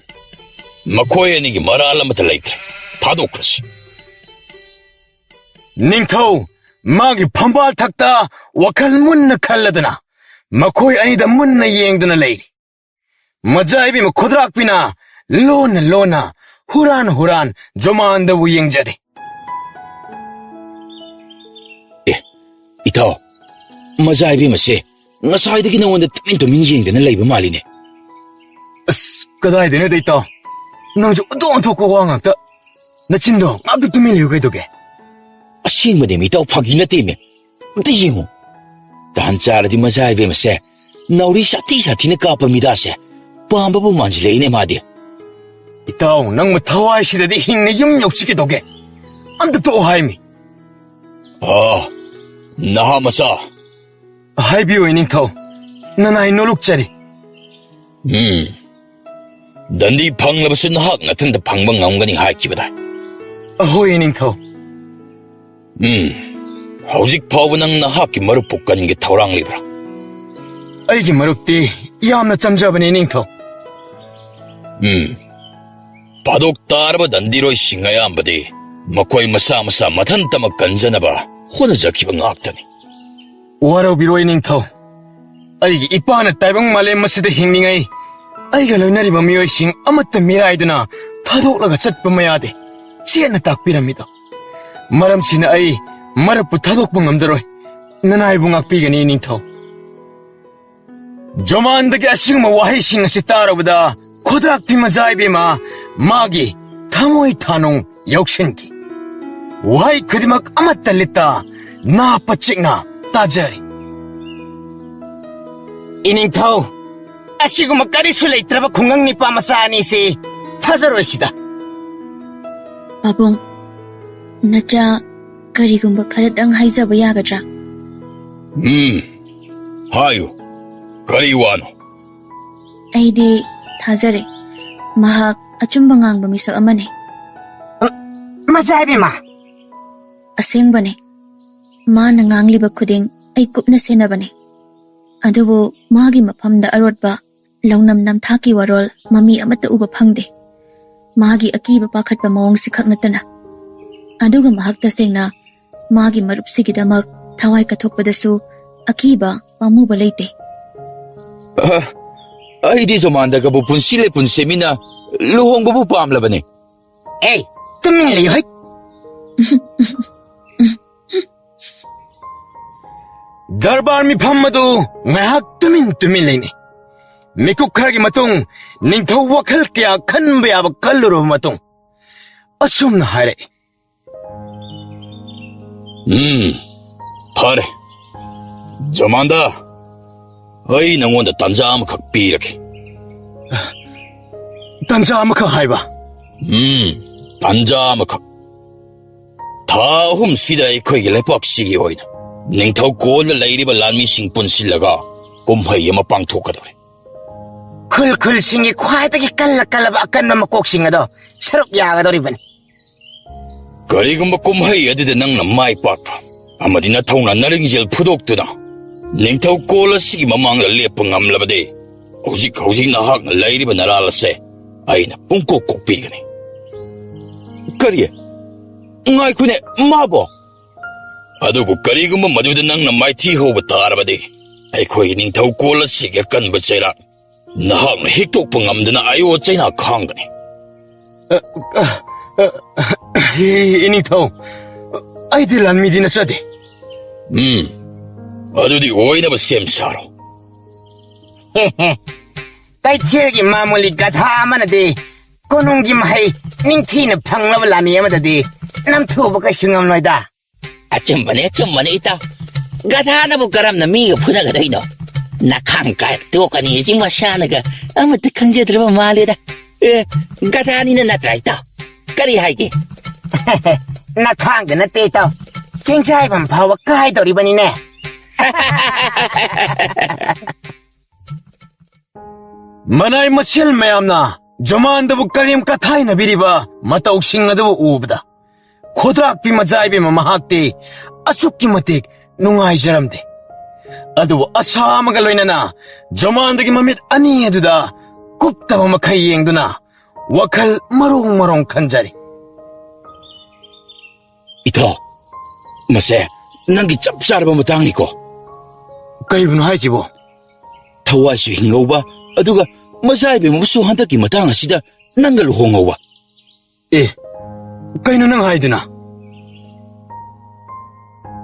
ꯃꯈꯣꯏ ꯑꯅꯤꯒꯤ ꯃꯔꯥꯜ ꯑꯃꯠꯇ ꯂꯩꯇ꯭ꯔꯦ꯫ ꯊꯥꯗꯣꯛꯈ꯭ꯔꯁꯤ꯫ ꯅꯤꯡꯊꯧ, ꯃꯥꯒꯤ ꯐꯝꯕꯥꯜ ꯊꯛꯇ ꯋꯥꯈꯜ ꯃꯨꯟꯅ ꯈꯜꯂꯗꯅ ꯃꯈꯣꯏ ꯑꯅꯤꯗ ꯃꯨꯟꯅ ꯌꯦꯡꯗꯨꯅ ꯂꯩꯔꯤ꯫ ꯃꯖꯥ ꯏꯕꯦꯝꯃ ꯈꯨꯗ꯭ꯔꯥꯛꯄꯤꯅ ꯂꯣꯟꯅ ꯂꯣꯟꯅ, ꯍꯨꯔꯥꯟ ꯍꯨꯔꯥꯟ ꯖꯣꯃꯥꯟꯗꯕꯨ ꯌꯦꯡꯖꯔꯤ꯫ ꯑꯦ, ꯏꯇꯥꯎ, ꯃꯖꯥ ꯏꯕꯦꯝꯃꯁꯦ ꯉꯁꯥꯏꯗꯒꯤ ꯅꯉꯣꯟꯗ ꯇꯨꯃꯤꯟ ꯇꯨꯃꯤꯟ ꯌꯦꯡꯗꯅ ꯂꯩꯕ ꯃꯥꯜꯂꯤꯅꯦ꯫ ꯑꯁ, ꯀꯗꯥꯏꯗꯩꯅꯣꯗ ꯏꯇꯥꯎ, ꯅꯪꯁꯨ ꯑꯣꯟꯊꯣꯛ ꯑꯣꯟꯊꯣꯛꯄ ꯋꯥ ꯉꯥꯛꯇ꯫ ꯅꯆꯤꯟꯗꯣ ꯉꯥꯛꯇ ꯇꯨꯃꯤꯟ ꯂꯩꯌꯨ ꯀꯩꯗꯧꯒꯦ? ꯑꯁꯦꯡꯕꯅꯦꯃꯤ ꯏꯇꯥꯎ, ꯐꯥꯒꯤ ꯅꯠꯇꯦꯃꯤ꯫ ꯑꯝꯇ ꯌꯦꯡꯉꯨ꯫ ꯇꯥꯟ ꯆꯥꯔꯗꯤ ꯃꯖꯥ ꯏꯕꯦꯝꯃꯁꯦ ꯅꯥꯎꯔꯤ ꯁꯥꯊꯤ ꯁꯥꯊꯤꯅ ꯀꯥꯞꯄ ꯃꯤꯗꯥꯁꯦ ꯄꯥꯝꯕꯕꯨ ꯃꯥꯟꯁꯤꯜꯂꯛꯏꯅꯦ ꯃꯥꯗꯤ꯫ ꯏꯇꯥꯎ, ꯅꯪꯕꯨ ꯊꯋꯥꯏꯁꯤꯗꯗꯤ ꯍꯤꯡꯅ ꯌꯨꯝ ꯌꯧꯁꯤ ꯀꯩꯗꯧꯒꯦ? ꯑꯝꯇ ꯇꯣꯛꯑꯣ ꯍꯥꯏꯃꯤ꯫ ꯑꯥ, ꯅꯍꯥ ꯃꯆꯥ꯫ ꯍꯥꯏꯕꯤꯌꯨ, ꯏꯅꯤꯡꯊꯧ꯫ ꯅꯅꯥꯏ ꯅꯣꯂꯨꯛꯆꯔꯤ꯫ ꯎꯝ꯫ ꯗꯟꯗꯤ ꯐꯪꯂꯕꯁꯨ ꯅꯍꯥꯛ ꯅꯊꯟꯇ ꯐꯪꯕ ꯉꯝꯒꯅꯤ ꯍꯥꯏꯈꯤꯕꯗꯥꯏ? ꯑꯍꯣꯏ, ꯏꯅꯤꯡꯊꯧ꯫ ꯎꯝ꯫ ꯍꯧꯖꯤꯛ ꯐꯥꯎꯕ ꯅꯪ ꯅꯍꯥꯛꯀꯤ ꯃꯔꯨꯞꯄꯨ ꯀꯟꯒꯦ ꯊꯧꯔꯥꯡꯂꯤꯕ꯭ꯔꯥ? ꯑꯩꯒꯤ ꯃꯔꯨꯞꯇꯤ ꯌꯥꯝꯅ ꯆꯝꯖꯕꯅꯤ, ꯏꯅꯤꯡꯊꯧ꯫ ꯎꯝ꯫ ꯐꯥꯗꯣꯛ ꯇꯥꯔꯕ ꯗꯟꯗꯤꯔꯣꯏꯁꯤꯡ ꯑꯌꯥꯝꯕꯗꯤ ꯃꯈꯣꯏ ꯃꯁꯥ ꯃꯁꯥ ꯃꯊꯟꯇꯃꯛ ꯀꯟꯖꯅꯕ ꯍꯣꯠꯅꯖꯈꯤꯕ ꯉꯥꯛꯇꯅꯤ꯫ ꯋꯥꯔꯧꯕꯤꯔꯣꯏ, ꯅꯤꯡꯊꯧ꯫ ꯑꯩꯒꯤ ꯏꯄꯥꯅ ꯇꯥꯏꯕꯪ ꯃꯥꯂꯦꯝ ꯑꯁꯤꯗ ꯍꯤꯡꯂꯤꯉꯩ ꯑꯩꯒ ꯂꯣꯏꯅꯔꯤꯕ ꯃꯤꯑꯣꯏꯁꯤꯡ ꯑꯃꯠꯇ ꯃꯤꯔꯥꯏꯗꯨꯅ ꯊꯥꯗꯣꯛꯂꯒ ꯆꯠꯄ ꯃꯌꯥꯗꯦ꯫ ꯆꯦꯠꯅ ꯇꯥꯛꯄꯤꯔꯝꯃꯤꯗꯣ꯫ ꯃꯔꯝꯁꯤꯅ ꯑꯩ ꯃꯔꯨꯞꯄꯨ ꯊꯥꯗꯣꯛꯄ ꯉꯝꯖꯔꯣꯏ꯫ ꯅꯅꯥꯏꯕꯨ ꯉꯥꯛꯄꯤꯒꯅꯤ, ꯅꯤꯡꯊꯧ꯫ ꯖꯣꯃꯥꯟꯗꯒꯤ ꯑꯁꯤꯒꯨꯝꯕ ꯋꯥꯍꯩꯁꯤꯡ ꯑꯁꯤ ꯇꯥꯔꯨꯕꯗ ꯈꯨꯗ꯭ꯔꯥꯛꯄꯤ ꯃꯖꯥ ꯏꯕꯦꯝꯃ ꯃꯥꯒꯤ ꯊꯃꯣꯏ ꯊꯥꯅꯨꯡ ꯌꯧꯁꯤꯟꯈꯤ꯫ ꯋꯥꯍꯩ ꯈꯨꯗꯤꯡꯃꯛ ꯑꯃꯠꯇ ꯂꯤꯠꯇ ꯅꯥ ꯄꯆꯤꯛꯅ ꯇꯥꯖꯔꯤ꯫ ꯏꯅꯤꯡꯊꯧ, ꯑꯁꯤꯒꯨꯝꯕ ꯀꯔꯤꯁꯨ ꯂꯩꯇ꯭ꯔꯕ ꯈꯨꯡꯒꯪ ꯅꯤꯄꯥ ꯃꯆꯥ ꯑꯅꯤꯁꯤ ꯊꯥꯖꯔꯣꯏꯁꯤꯗ꯫ ꯄꯥꯕꯨꯡ, ꯅꯆꯥ ꯀꯔꯤꯒꯨꯝꯕ ꯈꯔꯗꯪ ꯍꯥꯏꯖꯕ ꯌꯥꯒꯗ꯭ꯔꯥ? ꯎꯝ, ꯍꯥꯏꯌꯨ꯫ ꯀꯔꯤ ꯋꯥꯅꯣ? ꯑꯩꯗꯤ ꯊꯥꯖꯔꯦ꯫ ꯃꯍꯥꯛ ꯑꯆꯨꯝꯕ ꯉꯥꯡꯕ ꯃꯤꯁꯛ ꯑꯃꯅꯤ꯫ ꯃꯖꯥ ꯏꯕꯦꯝꯃ! ꯑꯁꯦꯡꯕꯅꯦ꯫ ꯃꯥꯅ ꯉꯥꯡꯂꯤꯕ ꯈꯨꯗꯤꯡ ꯑꯩ ꯀꯨꯞꯅ ꯁꯦꯟꯅꯕꯅꯦ꯫ ꯑꯗꯨꯕꯨ ꯃꯥꯒꯤ ꯃꯐꯝꯗ ꯑꯔꯣꯠꯄ ꯂꯧꯅꯝ ꯅꯝꯊꯥꯛꯀꯤ ꯋꯥꯔꯣꯜ ꯃꯃꯤ ꯑꯃꯠꯇ ꯎꯕ ꯐꯪꯗꯦ꯫ ꯃꯥꯒꯤ ꯑꯀꯤꯕ ꯄꯥꯈꯠꯄ ꯃꯑꯣꯡꯁꯤ ꯈꯛ ꯅꯠꯇꯅ꯫ ꯑꯗꯨꯒ ꯃꯍꯥꯛ ꯇꯁꯦꯡꯅ ꯃꯥꯒꯤ ꯃꯔꯨꯞꯁꯤꯒꯤꯗꯃꯛ ꯊꯋꯥꯏ ꯀꯠꯊꯣꯛꯄꯗꯁꯨ ꯑꯀꯤꯕ ꯄꯥꯝꯃꯨꯕ ꯂꯩꯇꯦ꯫ ꯑ, ꯑꯩꯗꯤ ꯖꯣꯃꯥꯟꯗꯒꯕꯨ ꯄꯨꯟꯁꯤ ꯂꯦꯄꯨꯟ ꯁꯦꯝꯃꯤꯟꯅ ꯂꯨꯍꯣꯡꯕꯕꯨ ꯄꯥꯝꯂꯕꯅꯤ꯫ ꯑꯦ, ꯇꯨꯃꯤꯟ ꯂꯩꯌꯨ ꯍꯩꯠ! ꯗꯔꯕꯥꯔ ꯃꯤꯐꯝ ꯑꯗꯨ ꯉꯥꯏꯍꯥꯛ ꯇꯨꯃꯤꯟ ꯇꯨꯃꯤꯟ ꯂꯩꯅꯩ꯫ ꯃꯤꯀꯨꯞ ꯈꯔꯒꯤ ꯃꯇꯨꯡ ꯅꯤꯡꯊꯧ ꯋꯥꯈꯜ ꯀꯌꯥ ꯈꯟꯕ ꯌꯥꯕ ꯈꯜꯂꯨꯔꯕ ꯃꯇꯨꯡ ꯑꯁꯨꯝꯅ ꯍꯥꯏꯔꯛꯏ꯫ ꯎꯝ, ꯐꯔꯦ꯫ ꯖꯃꯥꯟꯗꯥ, ꯑꯩ ꯅꯉꯣꯟꯗ ꯇꯥꯟꯖꯥ ꯑꯃꯈꯛ ꯄꯤꯔꯒꯦ꯫ ꯇꯥꯟꯖꯥ ꯑꯃꯈꯛ ꯍꯥꯏꯕ? ꯎꯝ, ꯇꯥꯟꯖꯥ ꯑꯃꯈꯛ꯫ ꯊꯥ ꯑꯍꯨꯝꯁꯤꯗ ꯑꯩꯈꯣꯏꯒꯤ ꯂꯩꯄꯥꯛꯁꯤꯒꯤ ꯑꯣꯏꯅ ꯅꯤꯡꯊꯧ ꯀꯣꯜꯗ ꯂꯩꯔꯤꯕ ꯂꯥꯟꯃꯤꯁꯤꯡ ꯄꯨꯟꯁꯤꯜꯂꯒ ꯀꯨꯝꯍꯩ ꯑꯃ ꯄꯥꯡꯊꯣꯛꯀꯗꯧꯔꯦ꯫ ꯈꯨꯜ ꯈꯨꯜꯁꯤꯡꯒꯤ ꯈ꯭ꯋꯥꯏꯗꯒꯤ ꯀꯜꯂ ꯀꯜꯂꯕ ꯑꯀꯟꯕ ꯃꯀꯣꯛꯁꯤꯡ ꯑꯗꯣ ꯁꯔꯨꯛ ꯌꯥꯒꯗꯧꯔꯤꯕꯅꯤ꯫ ꯀꯔꯤꯒꯨꯝꯕ ꯀꯨꯝꯍꯩ ꯑꯗꯨꯗ ꯅꯪꯅ ꯃꯥꯏ ꯄꯥꯛꯄ ꯑꯃꯗꯤ ꯅꯊꯧꯅ ꯅꯔꯤꯡꯖꯦꯜ ꯐꯨꯗꯣꯛꯇꯨꯅ ꯅꯤꯡꯊꯧ ꯀꯣꯜ ꯑꯁꯤꯒꯤ ꯃꯃꯥꯡꯗ ꯂꯦꯞꯄ ꯉꯝꯂꯕꯗꯤ, ꯍꯧꯖꯤꯛ ꯍꯧꯖꯤꯛ ꯅꯍꯥꯛꯅ ꯂꯩꯔꯤꯕ ꯅꯔꯥꯜ ꯑꯁꯦ ꯑꯩꯅ ꯄꯨꯡꯀꯣꯛ ꯀꯣꯛꯄꯤꯒꯅꯤ꯫ ꯀꯔꯤ? ꯉꯥꯏꯈꯣꯅꯦ, ꯃꯥꯕꯣ! ꯑꯗꯨꯕꯨ ꯀꯔꯤꯒꯨꯝꯕ ꯃꯗꯨꯗ ꯅꯪꯅ ꯃꯥꯏꯊꯤ ꯍꯧꯕ ꯇꯥꯔꯕꯗꯤ, ꯑꯩꯈꯣꯏꯒꯤ ꯅꯤꯡꯊꯧ ꯀꯣꯜ ꯑꯁꯤꯒꯤ ꯑꯀꯟꯕ ꯆꯩꯔꯥꯛ ꯅꯍꯥꯛꯅ ꯍꯤꯛꯇꯣꯛꯄ ꯉꯝꯗꯅ ꯑꯌꯣ ꯆꯩꯅꯥ ꯈꯥꯡꯒꯅꯤ꯫ ꯑ, ꯑ, ꯑ, ꯏ-, ꯏꯅꯤꯡꯊꯧ, ꯑꯩꯗꯤ ꯂꯥꯟꯃꯤꯗꯤ ꯅꯠꯆꯗꯦ꯫ ꯎꯝ, ꯑꯗꯨꯗꯤ ꯑꯣꯏꯅꯕ ꯁꯦꯝ ꯁꯥꯔꯣ꯫ ꯍꯦ ꯍꯦ꯫ ꯀꯩꯊꯦꯜꯒꯤ ꯃꯥꯃꯨꯂꯤ ꯒꯙꯥ ꯑꯃꯅꯗꯤ ꯀꯣꯅꯨꯡꯒꯤ ꯃꯍꯩ ꯅꯤꯡꯊꯤꯅ ꯐꯪꯂꯕ ꯂꯥꯟꯃꯤ ꯑꯃꯗꯗꯤ ꯅꯝꯊꯨꯕ ꯀꯩꯁꯨ ꯉꯝꯂꯣꯏꯗ꯫ ꯑꯆꯨꯝꯕꯅꯦ, ꯑꯆꯨꯝꯕꯅꯦ, ꯏꯇꯥꯎ꯫ ꯒꯙꯥꯅꯕꯨ ꯀꯔꯝꯅ ꯃꯤꯒ ꯐꯨꯅꯒꯗꯣꯏꯅꯣ? ꯅꯈꯥꯡ ꯀꯥꯏꯔ ꯇꯣꯛꯀꯅꯤ ꯍꯥꯏꯁꯤ ꯃꯁꯥꯅꯒ ꯑꯃꯠꯇ ꯈꯪꯖꯗ꯭ꯔꯕ ꯃꯥꯜꯂꯦꯗ꯫ ꯑꯦ, ꯒꯙꯥꯅꯤꯅ ꯅꯠꯇ꯭ꯔꯥ, ꯏꯇꯥꯎ? ꯀꯔꯤ ꯍꯥꯏꯒꯦ? ꯅꯈꯥꯡꯗ ꯅꯠꯇꯦ, ꯏꯇꯥꯎ꯫ ꯆꯤꯡꯖꯥꯏꯕꯝ ꯐꯥꯎꯕ ꯀꯥꯏꯗꯧꯔꯤꯕꯅꯤꯅꯦ꯫ ꯃꯅꯥꯏ ꯃꯁꯦꯜ ꯃꯌꯥꯝꯅ ꯖꯣꯃꯥꯟꯗꯕꯨ ꯀꯔꯦꯝ ꯀꯊꯥꯏꯅꯕꯤꯔꯤꯕ ꯃꯇꯧꯁꯤꯡ ꯑꯗꯨꯕꯨ ꯎꯕꯗ, ꯈꯨꯗ꯭ꯔꯥꯛꯄꯤ ꯃꯖꯥꯏꯕꯤꯃ ꯃꯍꯥꯛꯇꯤ ꯑꯁꯨꯛꯀꯤ ꯃꯇꯤꯛ ꯅꯨꯡꯉꯥꯏꯖꯔꯝꯗꯦ꯫ ꯑꯗꯨꯕꯨ ꯑꯁꯥ ꯑꯃꯒ ꯂꯣꯏꯅꯅ ꯖꯣꯃꯥꯟꯗꯒꯤ ꯃꯃꯤꯠ ꯑꯅꯤ ꯑꯗꯨꯗ ꯀꯨꯞꯇꯕ ꯃꯈꯩ ꯌꯦꯡꯗꯨꯅ ꯋꯥꯈꯜ ꯃꯔꯣꯡ ꯃꯔꯣꯡ ꯈꯟꯖꯔꯤ꯫ ꯏꯇꯥꯎ, ꯃꯁꯦ ꯅꯪꯒꯤ ꯆꯞ ꯆꯥꯔꯕ ꯃꯇꯥꯡꯅꯤꯀꯣ꯫ ꯀꯔꯤꯕꯨꯅꯣ ꯍꯥꯏꯁꯤꯕꯣ? ꯊꯋꯥꯏꯁꯨ ꯍꯤꯡꯍꯧꯕ, ꯑꯗꯨꯒ ꯃꯆꯥ ꯏꯕꯦꯝꯃꯕꯨꯁꯨ ꯍꯟꯗꯛꯀꯤ ꯃꯇꯥꯡ ꯑꯁꯤꯗ ꯅꯪꯒ ꯂꯨꯍꯣꯡꯍꯧꯕ꯫ ꯑꯦ, ꯀꯩꯅꯣ ꯅꯪ ꯍꯥꯏꯗꯨꯅ?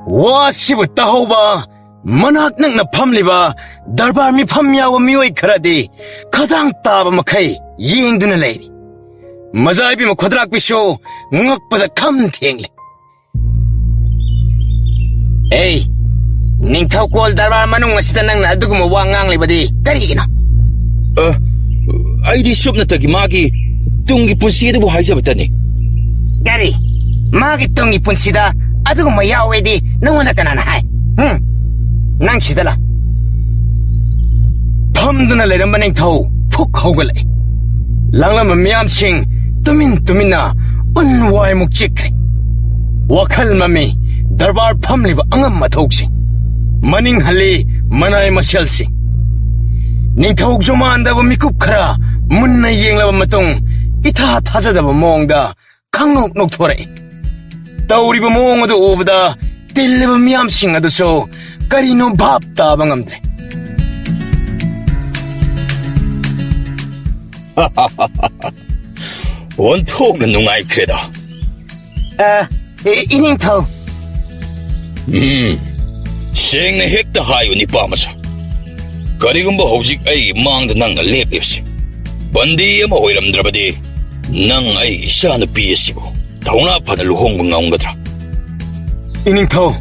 ꯋꯥꯁꯤꯕꯨ ꯇꯥꯍꯧꯕ ꯃꯅꯥꯛ ꯅꯛꯅ ꯐꯝꯂꯤꯕ ꯗꯔꯕꯥꯔ ꯃꯤꯐꯝ ꯌꯥꯎꯕ ꯃꯤꯑꯣꯏ ꯈꯔꯗꯤ ꯈꯗꯥꯡ ꯇꯥꯕ ꯃꯈꯩ ꯌꯦꯡꯗꯨꯅ ꯂꯩꯔꯤ꯫ ꯃꯖꯥ ꯏꯕꯦꯝꯃ ꯈꯨꯗ꯭ꯔꯥꯛꯄꯤꯁꯨ ꯉꯛꯄꯗ ꯈꯝ ꯊꯦꯡꯂꯦ꯫ ꯑꯦ, ꯅꯤꯡꯊꯧꯀꯣꯜ ꯗꯔꯕꯥꯔ ꯃꯅꯨꯡ ꯑꯁꯤꯗ ꯅꯪꯅ ꯑꯗꯨꯒꯨꯝꯕ ꯋꯥ ꯉꯥꯡꯂꯤꯕꯗꯤ ꯀꯔꯤꯒꯤꯅꯣ? ꯑ, ꯑꯩꯗꯤ ꯁꯨꯞꯅꯇꯒꯤ ꯃꯥꯒꯤ ꯇꯨꯡꯒꯤ ꯄꯨꯟꯁꯤ ꯑꯗꯨꯕꯨ ꯍꯥꯏꯖꯕꯇꯅꯤ꯫ ꯀꯔꯤ? ꯃꯥꯒꯤ ꯇꯨꯡꯒꯤ ꯄꯨꯟꯁꯤꯗ ꯑꯗꯨꯒꯨꯝꯕ ꯌꯥꯎꯋꯦꯗꯤ ꯅꯉꯣꯟꯗ ꯀꯅꯥꯅ ꯍꯥꯏ? ꯍꯨꯝ? ꯅꯪ ꯁꯤꯗ ꯂꯥꯛ꯫ ꯐꯝꯗꯨꯅ ꯂꯩꯔꯝꯕ ꯅꯤꯡꯊꯧ ꯐꯨꯛ ꯍꯧꯒꯠꯂꯛꯏ꯫ ꯂꯥꯡꯂꯝꯕ ꯃꯤꯌꯥꯝꯁꯤꯡ ꯇꯨꯃꯤꯟ ꯇꯨꯃꯤꯟꯅ ꯎꯟ ꯋꯥꯏꯃꯨꯛ ꯆꯤꯛꯈ꯭ꯔꯦ꯫ ꯋꯥꯈꯜ ꯃꯝꯃꯤ ꯗꯔꯕꯥꯔ ꯐꯝꯂꯤꯕ ꯑꯉꯝ ꯑꯊꯧꯁꯤꯡ꯫ ꯃꯅꯤꯡ ꯍꯜꯂꯤ ꯃꯅꯥꯏ ꯃꯁꯦꯜꯁꯤꯡ꯫ ꯅꯤꯡꯊꯧ ꯖꯣꯃꯥꯟꯗꯕ ꯃꯤꯀꯨꯞ ꯈꯔ ꯃꯨꯟꯅ ꯌꯦꯡꯂꯕ ꯃꯇꯨꯡ, ꯏꯊꯥ ꯊꯥꯖꯗꯕ ꯃꯑꯣꯡꯗ ꯈꯪꯅꯣꯛ ꯅꯣꯛꯊꯣꯔꯛꯏ꯫ ꯇꯧꯔꯤꯕ ꯃꯑꯣꯡ ꯑꯗꯨ ꯎꯕꯗ ꯇꯤꯜꯂꯤꯕ ꯃꯤꯌꯥꯝꯁꯤꯡ ꯑꯗꯨꯁꯨ ꯀꯔꯤꯅꯣ ꯚꯥꯞ ꯇꯥꯕ ꯉꯝꯗ꯭ꯔꯦ꯫ ꯑꯣꯟꯊꯣꯛꯅ ꯅꯨꯡꯉꯥꯏꯈ꯭ꯔꯦꯗ꯫ ꯑ, ꯏ-, ꯏꯅꯤꯡꯊꯧ꯫ ꯎꯝ, ꯁꯦꯡꯅ ꯍꯦꯛꯇ ꯍꯥꯏꯌꯨ, ꯅꯤꯄꯥ ꯃꯆꯥ꯫ ꯀꯔꯤꯒꯨꯝꯕ ꯍꯧꯖꯤꯛ ꯑꯩꯒꯤ ꯃꯥꯡꯗ ꯅꯪꯅ ꯂꯦꯞꯂꯤꯕꯁꯤ ꯕꯟꯗꯤ ꯑꯃ ꯑꯣꯏꯔꯝꯗ꯭ꯔꯕꯗꯤ, ꯅꯪ ꯑꯩꯒꯤ ꯏꯆꯥꯅꯨꯄꯤ ꯑꯁꯤꯕꯨ ꯊꯧꯅꯥ ꯐꯅ ꯂꯨꯍꯣꯡꯕ ꯉꯝꯒꯗ꯭ꯔꯥ? ꯏꯅꯤꯡꯊꯧ,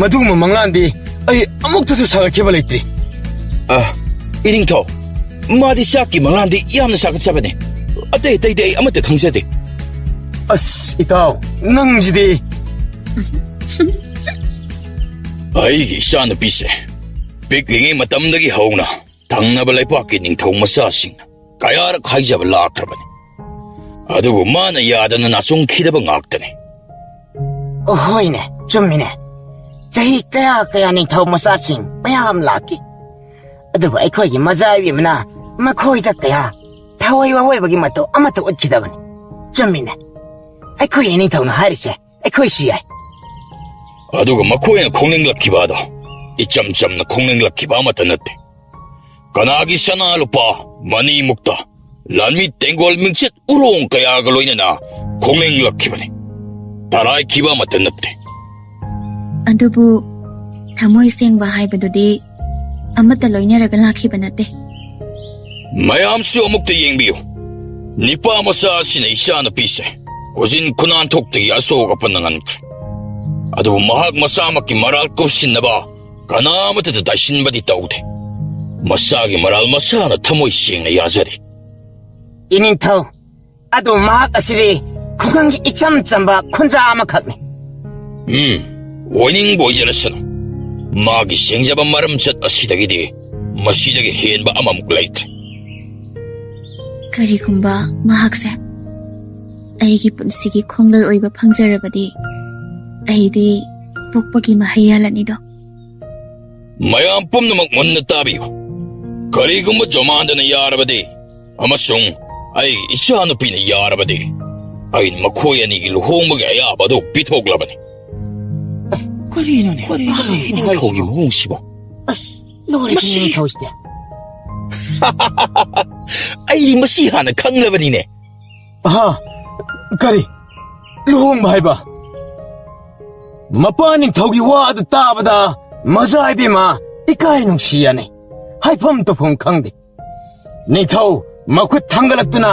ꯃꯗꯨꯒꯨꯝꯕ ꯃꯪꯂꯥꯟꯗꯤ ꯑꯩ ꯑꯃꯨꯛꯇꯁꯨ ꯁꯥꯒꯠꯈꯤꯕ ꯂꯩꯇ꯭ꯔꯤ꯫ ꯑ, ꯏꯅꯤꯡꯊꯧ, ꯃꯥꯗꯤ ꯆꯥꯛꯀꯤ ꯃꯪꯂꯥꯟꯗꯤ ꯌꯥꯝꯅ ꯁꯥꯒꯠꯆꯕꯅꯤ꯫ ꯑꯇꯩ ꯑꯇꯩꯗꯤ ꯑꯩ ꯑꯃꯠꯇ ꯈꯪꯖꯗꯦ꯫ ꯑꯁ, ꯏꯇꯥꯎ, ꯅꯪꯁꯤꯗꯤ꯫ ꯑꯩꯒꯤ ꯏꯆꯥꯅꯨꯄꯤꯁꯦ ꯄꯤꯛꯂꯤꯉꯩ ꯃꯇꯝꯗꯒꯤ ꯍꯧꯅ ꯊꯪꯅꯕ ꯂꯩꯄꯥꯛꯀꯤ ꯅꯤꯡꯊꯧ ꯃꯆꯥꯁꯤꯡꯅ ꯀꯌꯥꯔꯛ ꯍꯥꯏꯖꯕ ꯂꯥꯛꯈ꯭ꯔꯕꯅꯤ꯫ ꯑꯗꯨꯕꯨ ꯃꯥꯅ ꯌꯥꯗꯅ ꯅꯥꯆꯨꯡꯈꯤꯗꯕ ꯉꯥꯛꯇꯅꯤ꯫ ꯍꯣꯏꯅꯦ, ꯆꯨꯝꯃꯤꯅꯦ꯫ ꯆꯍꯤ ꯀꯌꯥ ꯀꯌꯥ ꯅꯤꯡꯊꯧ ꯃꯆꯥꯁꯤꯡ ꯃꯌꯥꯝ ꯂꯥꯛꯈꯤ꯫ ꯑꯗꯨꯕꯨ ꯑꯩꯈꯣꯏꯒꯤ ꯃꯖꯥ ꯏꯕꯦꯝꯃꯅ ꯃꯈꯣꯏꯗ ꯀꯌꯥ ꯊꯋꯥꯏ ꯋꯥꯋꯣꯏꯕꯒꯤ ꯃꯇꯧ ꯑꯃꯠꯇ ꯎꯠꯈꯤꯗꯕꯅꯤ꯫ ꯆꯨꯝꯃꯤꯅꯦ꯫ ꯑꯩꯈꯣꯏ ꯏꯅꯤꯡꯊꯧꯅ ꯍꯥꯏꯔꯤꯁꯦ ꯑꯩꯈꯣꯏꯁꯨ ꯌꯥꯏ꯫ ꯑꯗꯨꯒ ꯃꯈꯣꯏꯅ ꯈꯣꯡꯅꯤꯡꯂꯛꯈꯤꯕ ꯑꯗꯣ ꯏꯆꯝ ꯆꯝꯅ ꯈꯣꯡꯅꯤꯡꯂꯛꯈꯤꯕ ꯑꯃꯠꯇ ꯅꯠꯇꯦ꯫ ꯀꯅꯥꯒꯤ ꯁꯅꯥ ꯂꯨꯄꯥ, ꯃꯅꯤ ꯃꯨꯛꯇ, ꯂꯥꯟꯃꯤ ꯇꯦꯡꯒꯣꯜ ꯃꯤꯡꯆꯠ ꯎꯔꯣꯡ ꯀꯌꯥꯒ ꯂꯣꯏꯅꯅ ꯈꯣꯡꯅꯤꯡꯂꯛꯈꯤꯕꯅꯤ꯫ ꯇꯔꯥꯏꯈꯤꯕ ꯑꯃꯠꯇ ꯅꯠꯇꯦ꯫ ꯑꯗꯨꯕꯨ ꯊꯃꯣꯏ ꯁꯦꯡꯕ ꯍꯥꯏꯕꯗꯨꯗꯤ ꯑꯃꯠꯇ ꯂꯣꯏꯅꯔꯒ ꯂꯥꯛꯈꯤꯕ ꯅꯠꯇꯦ꯫ ꯃꯌꯥꯝꯁꯨ ꯑꯃꯨꯛꯇ ꯌꯦꯡꯕꯤꯌꯨ꯫ ꯅꯤꯄꯥ ꯃꯆꯥ ꯑꯁꯤꯅ ꯏꯆꯥꯅꯨꯄꯤꯁꯦ ꯈꯨꯖꯤꯟ ꯈꯨꯅꯥꯟꯊꯣꯛꯇꯒꯤ ꯑꯁꯣꯛ ꯑꯄꯟ ꯅꯪꯍꯟꯈ꯭ꯔꯦ꯫ ꯑꯗꯨꯕꯨ ꯃꯍꯥꯛ ꯃꯁꯥꯃꯛꯀꯤ ꯃꯔꯥꯜ ꯀꯨꯞꯁꯤꯟꯅꯕ ꯀꯅꯥ ꯑꯃꯠꯇꯗ ꯇꯥꯏꯁꯤꯟꯕꯗꯤ ꯇꯧꯗꯦ꯫ ꯃꯁꯥꯒꯤ ꯃꯔꯥꯜ ꯃꯁꯥꯅ ꯊꯃꯣꯏ ꯁꯦꯡꯅ ꯌꯥꯖꯔꯤ꯫ ꯏꯅꯤꯡꯊꯧ, ꯑꯗꯨ ꯃꯍꯥꯛ ꯑꯁꯤꯗꯤ ꯈꯨꯡꯒꯪꯒꯤ ꯏꯆꯝ ꯆꯝꯕ ꯈꯨꯟꯖꯥ ꯑꯃꯈꯛꯅꯤ꯫ ꯎꯝ, ꯑꯣꯏꯅꯤꯡꯕ ꯑꯣꯏꯖꯔꯁꯅꯨ꯫ ꯃꯥꯒꯤ ꯁꯦꯡꯖꯕ ꯃꯔꯝꯆꯠ ꯑꯁꯤꯗꯒꯤꯗꯤ ꯃꯁꯤꯗꯒꯤ ꯍꯦꯟꯕ ꯑꯃꯃꯨꯛ ꯂꯩꯇ꯭ꯔꯦ꯫ ꯀꯔꯤꯒꯨꯝꯕ ꯃꯍꯥꯛꯁꯦ ꯑꯩꯒꯤ ꯄꯨꯟꯁꯤꯒꯤ ꯈꯣꯡꯂꯣꯏ ꯑꯣꯏꯕ ꯐꯪꯖꯔꯕꯗꯤ, ꯑꯩꯗꯤ ꯄꯣꯛꯄꯒꯤ ꯃꯍꯩ ꯌꯥꯜꯂꯅꯤꯗꯣ꯫ ꯃꯌꯥꯝ ꯄꯨꯝꯅꯃꯛ ꯃꯨꯟꯅ ꯇꯥꯕꯤꯌꯨ꯫ ꯀꯔꯤꯒꯨꯝꯕ ꯖꯣꯃꯥꯟꯗꯅ ꯌꯥꯔꯕꯗꯤ ꯑꯃꯁꯨꯡ ꯑꯩꯒꯤ ꯏꯆꯥꯅꯨꯄꯤꯅ ꯌꯥꯔꯕꯗꯤ, ꯑꯩꯅ ꯃꯈꯣꯏ ꯑꯅꯤꯒꯤ ꯂꯨꯍꯣꯡꯕꯒꯤ ꯑꯌꯥꯕ ꯑꯗꯨ ꯄꯤꯊꯣꯛꯂꯕꯅꯤ꯫ ꯀꯔꯤꯅꯣꯅꯦ? ꯀꯔꯤꯅꯣꯅꯦ? ꯏꯅꯤꯡꯊꯧꯒꯤ ꯃꯑꯣꯡꯁꯤꯕꯣ? ꯑꯁ, ꯂꯣꯏꯔꯦ, ꯃꯁꯤ ꯏꯅꯤꯡꯊꯧꯁꯤꯗꯤ꯫ ꯑꯩꯗꯤ ꯃꯁꯤ ꯍꯥꯟꯅ ꯈꯪꯂꯕꯅꯤꯅꯦ꯫ ꯑꯍꯥ, ꯀꯔꯤ? ꯂꯨꯍꯣꯡꯕ ꯍꯥꯏꯕ? ꯃꯄꯥ ꯅꯤꯡꯊꯧꯒꯤ ꯋꯥ ꯑꯗꯨ ꯇꯥꯕꯗ ꯃꯖꯥ ꯏꯕꯦꯝꯃ ꯏꯀꯥꯏ ꯅꯨꯡꯁꯤ ꯌꯥꯅꯩ꯫ ꯍꯥꯏꯐꯝ ꯇꯧꯐꯝ ꯈꯪꯗꯦ꯫ ꯅꯤꯡꯊꯧ ꯃꯈꯨꯠ ꯊꯥꯡꯒꯠꯂꯛꯇꯨꯅ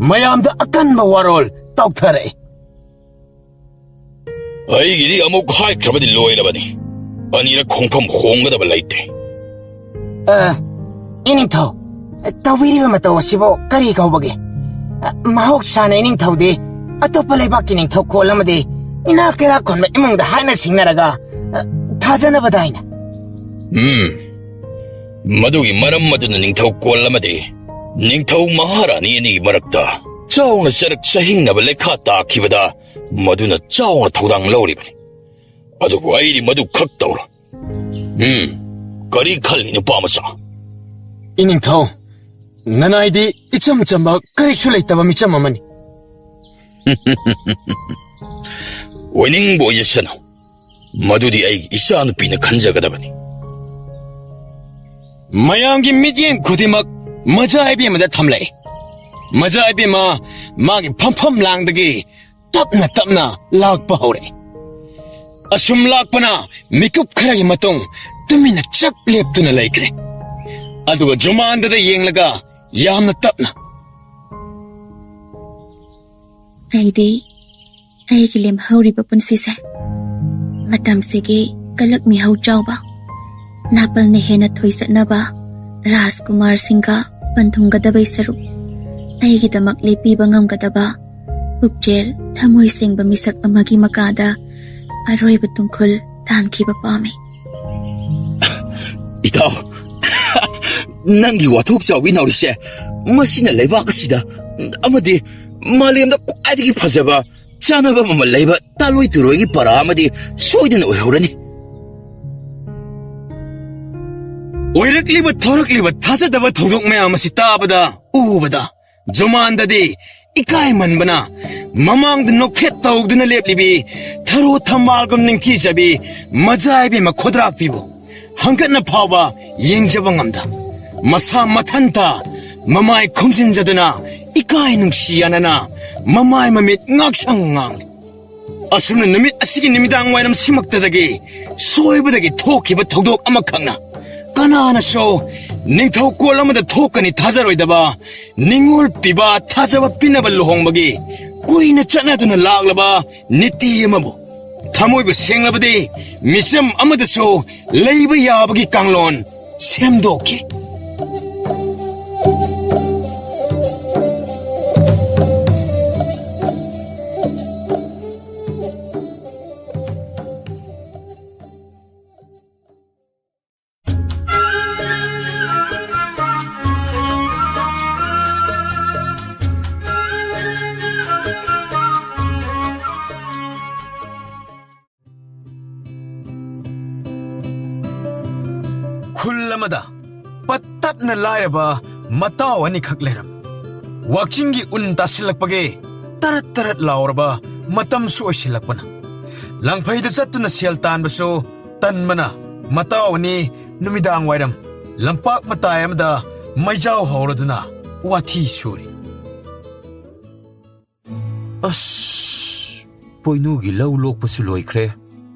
ꯃꯌꯥꯝꯗ ꯑꯀꯟꯕ ꯋꯥꯔꯣꯜ ꯇꯧꯊꯔꯛꯏ꯫ ꯑꯩꯒꯤꯗꯤ ꯑꯃꯨꯛ ꯍꯥꯏꯈ꯭ꯔꯕꯗꯤ ꯂꯣꯏꯔꯕꯅꯤ꯫ ꯑꯅꯤꯔꯛ ꯈꯣꯡꯐꯝ ꯍꯣꯡꯒꯗꯕ ꯂꯩꯇꯦ꯫ ꯑ, ꯏꯅꯤꯡꯊꯧ, ꯇꯧꯕꯤꯔꯤꯕ ꯃꯇꯧ ꯑꯁꯤꯕꯨ ꯀꯔꯤ ꯀꯧꯕꯒꯦ? ꯑ, ꯃꯍꯧꯁꯥꯅ ꯏꯅꯤꯡꯊꯧꯗꯤ ꯑꯇꯣꯞꯄ ꯂꯩꯕꯥꯛꯀꯤ ꯅꯤꯡꯊꯧ ꯀꯣꯜ ꯑꯃꯗꯤ ꯏꯅꯥꯛ ꯀꯩꯔꯥꯛ ꯈꯨꯟꯕ ꯏꯃꯨꯡꯗ ꯍꯥꯏꯅ ꯁꯤꯡꯅꯔꯒ, ꯑ, ꯊꯥꯖꯅꯕꯗꯥꯏꯅ꯫ ꯎꯝ, ꯃꯗꯨꯒꯤ ꯃꯔꯝ ꯑꯗꯨꯅ ꯅꯤꯡꯊꯧ ꯀꯣꯜ ꯑꯃꯗꯤ ꯅꯤꯡꯊꯧ ꯃꯍꯥꯔꯥꯅꯤ ꯑꯅꯤꯒꯤ ꯃꯔꯛꯇ ꯆꯥꯎꯅ ꯆꯔꯛ ꯆꯍꯤꯡꯅꯕ ꯂꯩꯈꯥ ꯇꯥꯈꯤꯕꯗ ꯃꯗꯨꯅ ꯆꯥꯎꯅ ꯊꯧꯗꯥꯡ ꯂꯧꯔꯤꯕꯅꯤ꯫ ꯑꯗꯨꯕꯨ ꯑꯩꯗꯤ ꯃꯗꯨ ꯈꯛ ꯇꯧꯔꯣꯏ꯫ ꯎꯝ, ꯀꯔꯤ ꯈꯜꯂꯤ, ꯅꯨꯄꯥ ꯃꯆꯥ? ꯏꯅꯤꯡꯊꯧ, ꯅꯅꯥꯏꯗꯤ ꯏꯆꯝ ꯆꯝꯕ, ꯀꯔꯤꯁꯨ ꯂꯩꯇꯕ ꯃꯤꯆꯝ ꯑꯃꯅꯤ꯫ ꯑꯣꯏꯅꯤꯡꯕ ꯑꯣꯏꯖꯁꯅꯨ, ꯃꯗꯨꯗꯤ ꯑꯩꯒꯤ ꯏꯆꯥꯅꯨꯄꯤꯅ ꯈꯟꯖꯒꯗꯕꯅꯤ꯫ ꯃꯌꯥꯝꯒꯤ ꯃꯤꯠꯌꯦꯡ ꯈꯨꯗꯤꯡꯃꯛ ꯃꯖꯥ ꯏꯕꯦꯝꯃꯗ ꯊꯝꯂꯛꯏ꯫ ꯃꯖꯥ ꯏꯕꯦꯝꯃ ꯃꯥꯒꯤ ꯐꯝꯐꯝ ꯂꯥꯡꯗꯒꯤ ꯇꯞꯅ ꯇꯞꯅ ꯂꯥꯛꯄ ꯍꯧꯔꯛꯏ꯫ ꯑꯁꯨꯝ ꯂꯥꯛꯄꯅ ꯃꯤꯀꯨꯞ ꯈꯔꯒꯤ ꯃꯇꯨꯡ ꯇꯨꯃꯤꯟꯅ ꯆꯞ ꯂꯦꯞꯇꯨꯅ ꯂꯩꯈ꯭ꯔꯦ꯫ ꯑꯗꯨꯒ ꯖꯨꯃꯥꯟꯗꯗ ꯌꯦꯡꯂꯒ ꯌꯥꯝꯅ ꯇꯞꯅ, "ꯑꯩꯗꯤ ꯑꯩꯒꯤ ꯂꯦꯝꯍꯧꯔꯤꯕ ꯄꯨꯟꯁꯤꯁꯦ ꯃꯇꯝꯁꯤꯒꯤ ꯀꯂꯛ ꯃꯤꯍꯧ ꯆꯥꯎꯕ, ꯅꯥꯄꯜꯅ ꯍꯦꯟꯅ ꯊꯣꯏꯖꯠꯅꯕ ꯔꯥꯖꯀꯨꯃꯥꯔꯁꯤꯡꯒ ꯄꯟꯊꯨꯡꯒꯗꯕꯩ ꯁꯔꯨꯛ, ꯑꯩꯒꯤꯗꯃꯛ ꯂꯦꯞꯄꯤꯕ ꯉꯝꯒꯗꯕ ꯄꯨꯛꯆꯦꯜ ꯊꯃꯣꯏ ꯁꯦꯡꯕ ꯃꯤꯁꯛ ꯑꯃꯒꯤ ꯃꯀꯥꯗ ꯑꯔꯣꯏꯕ ꯇꯨꯡꯈꯨꯜ ꯇꯥꯟꯈꯤꯕ ꯄꯥꯝꯃꯤ꯫" ꯏꯇꯥꯎ, ꯅꯪꯒꯤ ꯋꯥꯊꯣꯛ ꯆꯥꯎꯕꯤ ꯅꯥꯎꯔꯤꯁꯦ, ꯃꯁꯤꯅ ꯂꯩꯕꯥꯛ ꯑꯁꯤꯗ ꯑꯃꯗꯤ ꯃꯥꯂꯦꯝꯗ ꯈ꯭ꯋꯥꯏꯗꯒꯤ ꯐꯖꯕ ꯆꯥꯅꯕ ꯃꯃꯜ ꯂꯩꯕ ꯇꯥꯂꯣꯏ ꯇꯨꯔꯣꯏꯒꯤ ꯄꯔꯥ ꯑꯃꯗꯤ ꯁꯣꯏꯗꯅ ꯑꯣꯏꯍꯧꯔꯅꯤ꯫ ꯑꯣꯏꯔꯛꯂꯤꯕ ꯊꯣꯔꯛꯂꯤꯕ ꯊꯥꯖꯗꯕ ꯊꯧꯗꯣꯛ ꯃꯌꯥꯝ ꯑꯁꯤ ꯇꯥꯕꯗ, ꯎꯕꯗ, ꯖꯨꯃꯥꯟꯗꯗꯤ ꯏꯀꯥꯏꯃꯟꯕꯅ ꯃꯃꯥꯡꯗ ꯅꯣꯛꯐꯦꯠ ꯇꯧꯗꯨꯅ ꯂꯦꯞꯂꯤꯕꯤ ꯊꯔꯣ ꯊꯝꯕꯥꯜꯒꯨꯝ ꯅꯤꯡꯊꯤꯖꯕꯤ ꯃꯖꯥ ꯏꯕꯦꯝꯃ ꯈꯨꯗ꯭ꯔꯥꯛꯄꯤꯕꯨ ꯍꯪꯒꯠꯅ ꯐꯥꯎꯕ ꯌꯦꯡꯖꯕ ꯉꯝꯗ, ꯃꯁꯥ ꯃꯊꯟꯇ ꯃꯃꯥꯏ ꯈꯨꯝꯖꯤꯟꯖꯗꯨꯅ ꯏꯀꯥꯏ ꯅꯨꯡꯁꯤ ꯌꯥꯅꯅ ꯃꯃꯥꯏ ꯃꯃꯤꯠ ꯉꯥꯛꯁꯪ ꯉꯥꯡꯂꯤ꯫ ꯑꯁꯨꯝꯅ ꯅꯨꯃꯤꯠ ꯑꯁꯤꯒꯤ ꯅꯨꯃꯤꯗꯥꯡ ꯋꯥꯏꯔꯝ ꯁꯤꯃꯛꯇꯗꯒꯤ ꯁꯣꯏꯕꯗꯒꯤ ꯊꯣꯛꯈꯤꯕ ꯊꯧꯗꯣꯛ ꯑꯃꯈꯛꯅ ꯀꯅꯥꯅꯁꯨ ꯅꯤꯡꯊꯧꯀꯣꯜ ꯑꯃꯗ ꯊꯣꯛꯀꯅꯤ ꯊꯥꯖꯔꯣꯏꯗꯕ, ꯅꯤꯡꯉꯣꯜ ꯄꯤꯕ, ꯊꯥꯖꯕ ꯄꯤꯅꯕ ꯂꯨꯍꯣꯡꯕꯒꯤ ꯀꯨꯏꯅ ꯆꯠꯅꯗꯨꯅ ꯂꯥꯛꯂꯕ ꯅꯤꯇꯤ ꯑꯃꯕꯨ ꯊꯃꯣꯏꯕꯨ ꯁꯦꯡꯂꯕꯗꯤ ꯃꯤꯆꯝ ꯑꯃꯗꯁꯨ ꯂꯩꯕ ꯌꯥꯕꯒꯤ ꯀꯥꯡꯂꯣꯟ ꯁꯦꯝꯗꯣꯛꯈꯤ꯫ ꯈꯨꯜ ꯑꯃꯗ ꯄꯠꯇꯠꯅ ꯂꯥꯏꯔꯕ ꯃꯇꯥꯎ ꯑꯅꯤꯈꯛ ꯂꯩꯔꯝꯃꯤ꯫ ꯋꯥꯛꯆꯤꯡꯒꯤ ꯎꯟ ꯇꯥꯁꯤꯜꯂꯛꯄꯒꯤ ꯇꯔꯠ ꯇꯔꯠ ꯂꯥꯎꯔꯕ ꯃꯇꯝꯁꯨ ꯑꯣꯏꯁꯤꯜꯂꯛꯄꯅ, ꯂꯪꯐꯩꯗ ꯆꯠꯇꯨꯅ ꯁꯦꯜ ꯇꯥꯟꯕꯁꯨ ꯇꯟꯕꯅ, ꯃꯇꯥꯎ ꯑꯅꯤ ꯅꯨꯃꯤꯗꯥꯡ ꯋꯥꯏꯔꯝ ꯂꯝꯄꯥꯛ ꯃꯇꯥꯏ ꯑꯃꯗ ꯃꯩꯖꯥꯎ ꯍꯧꯔꯗꯨꯅ ꯋꯥꯊꯤ ꯁꯨꯔꯤ꯫ ꯑꯁ, ꯄꯣꯏꯅꯨꯒꯤ ꯂꯧ ꯂꯣꯛꯄꯁꯨ ꯂꯣꯏꯈ꯭ꯔꯦ꯫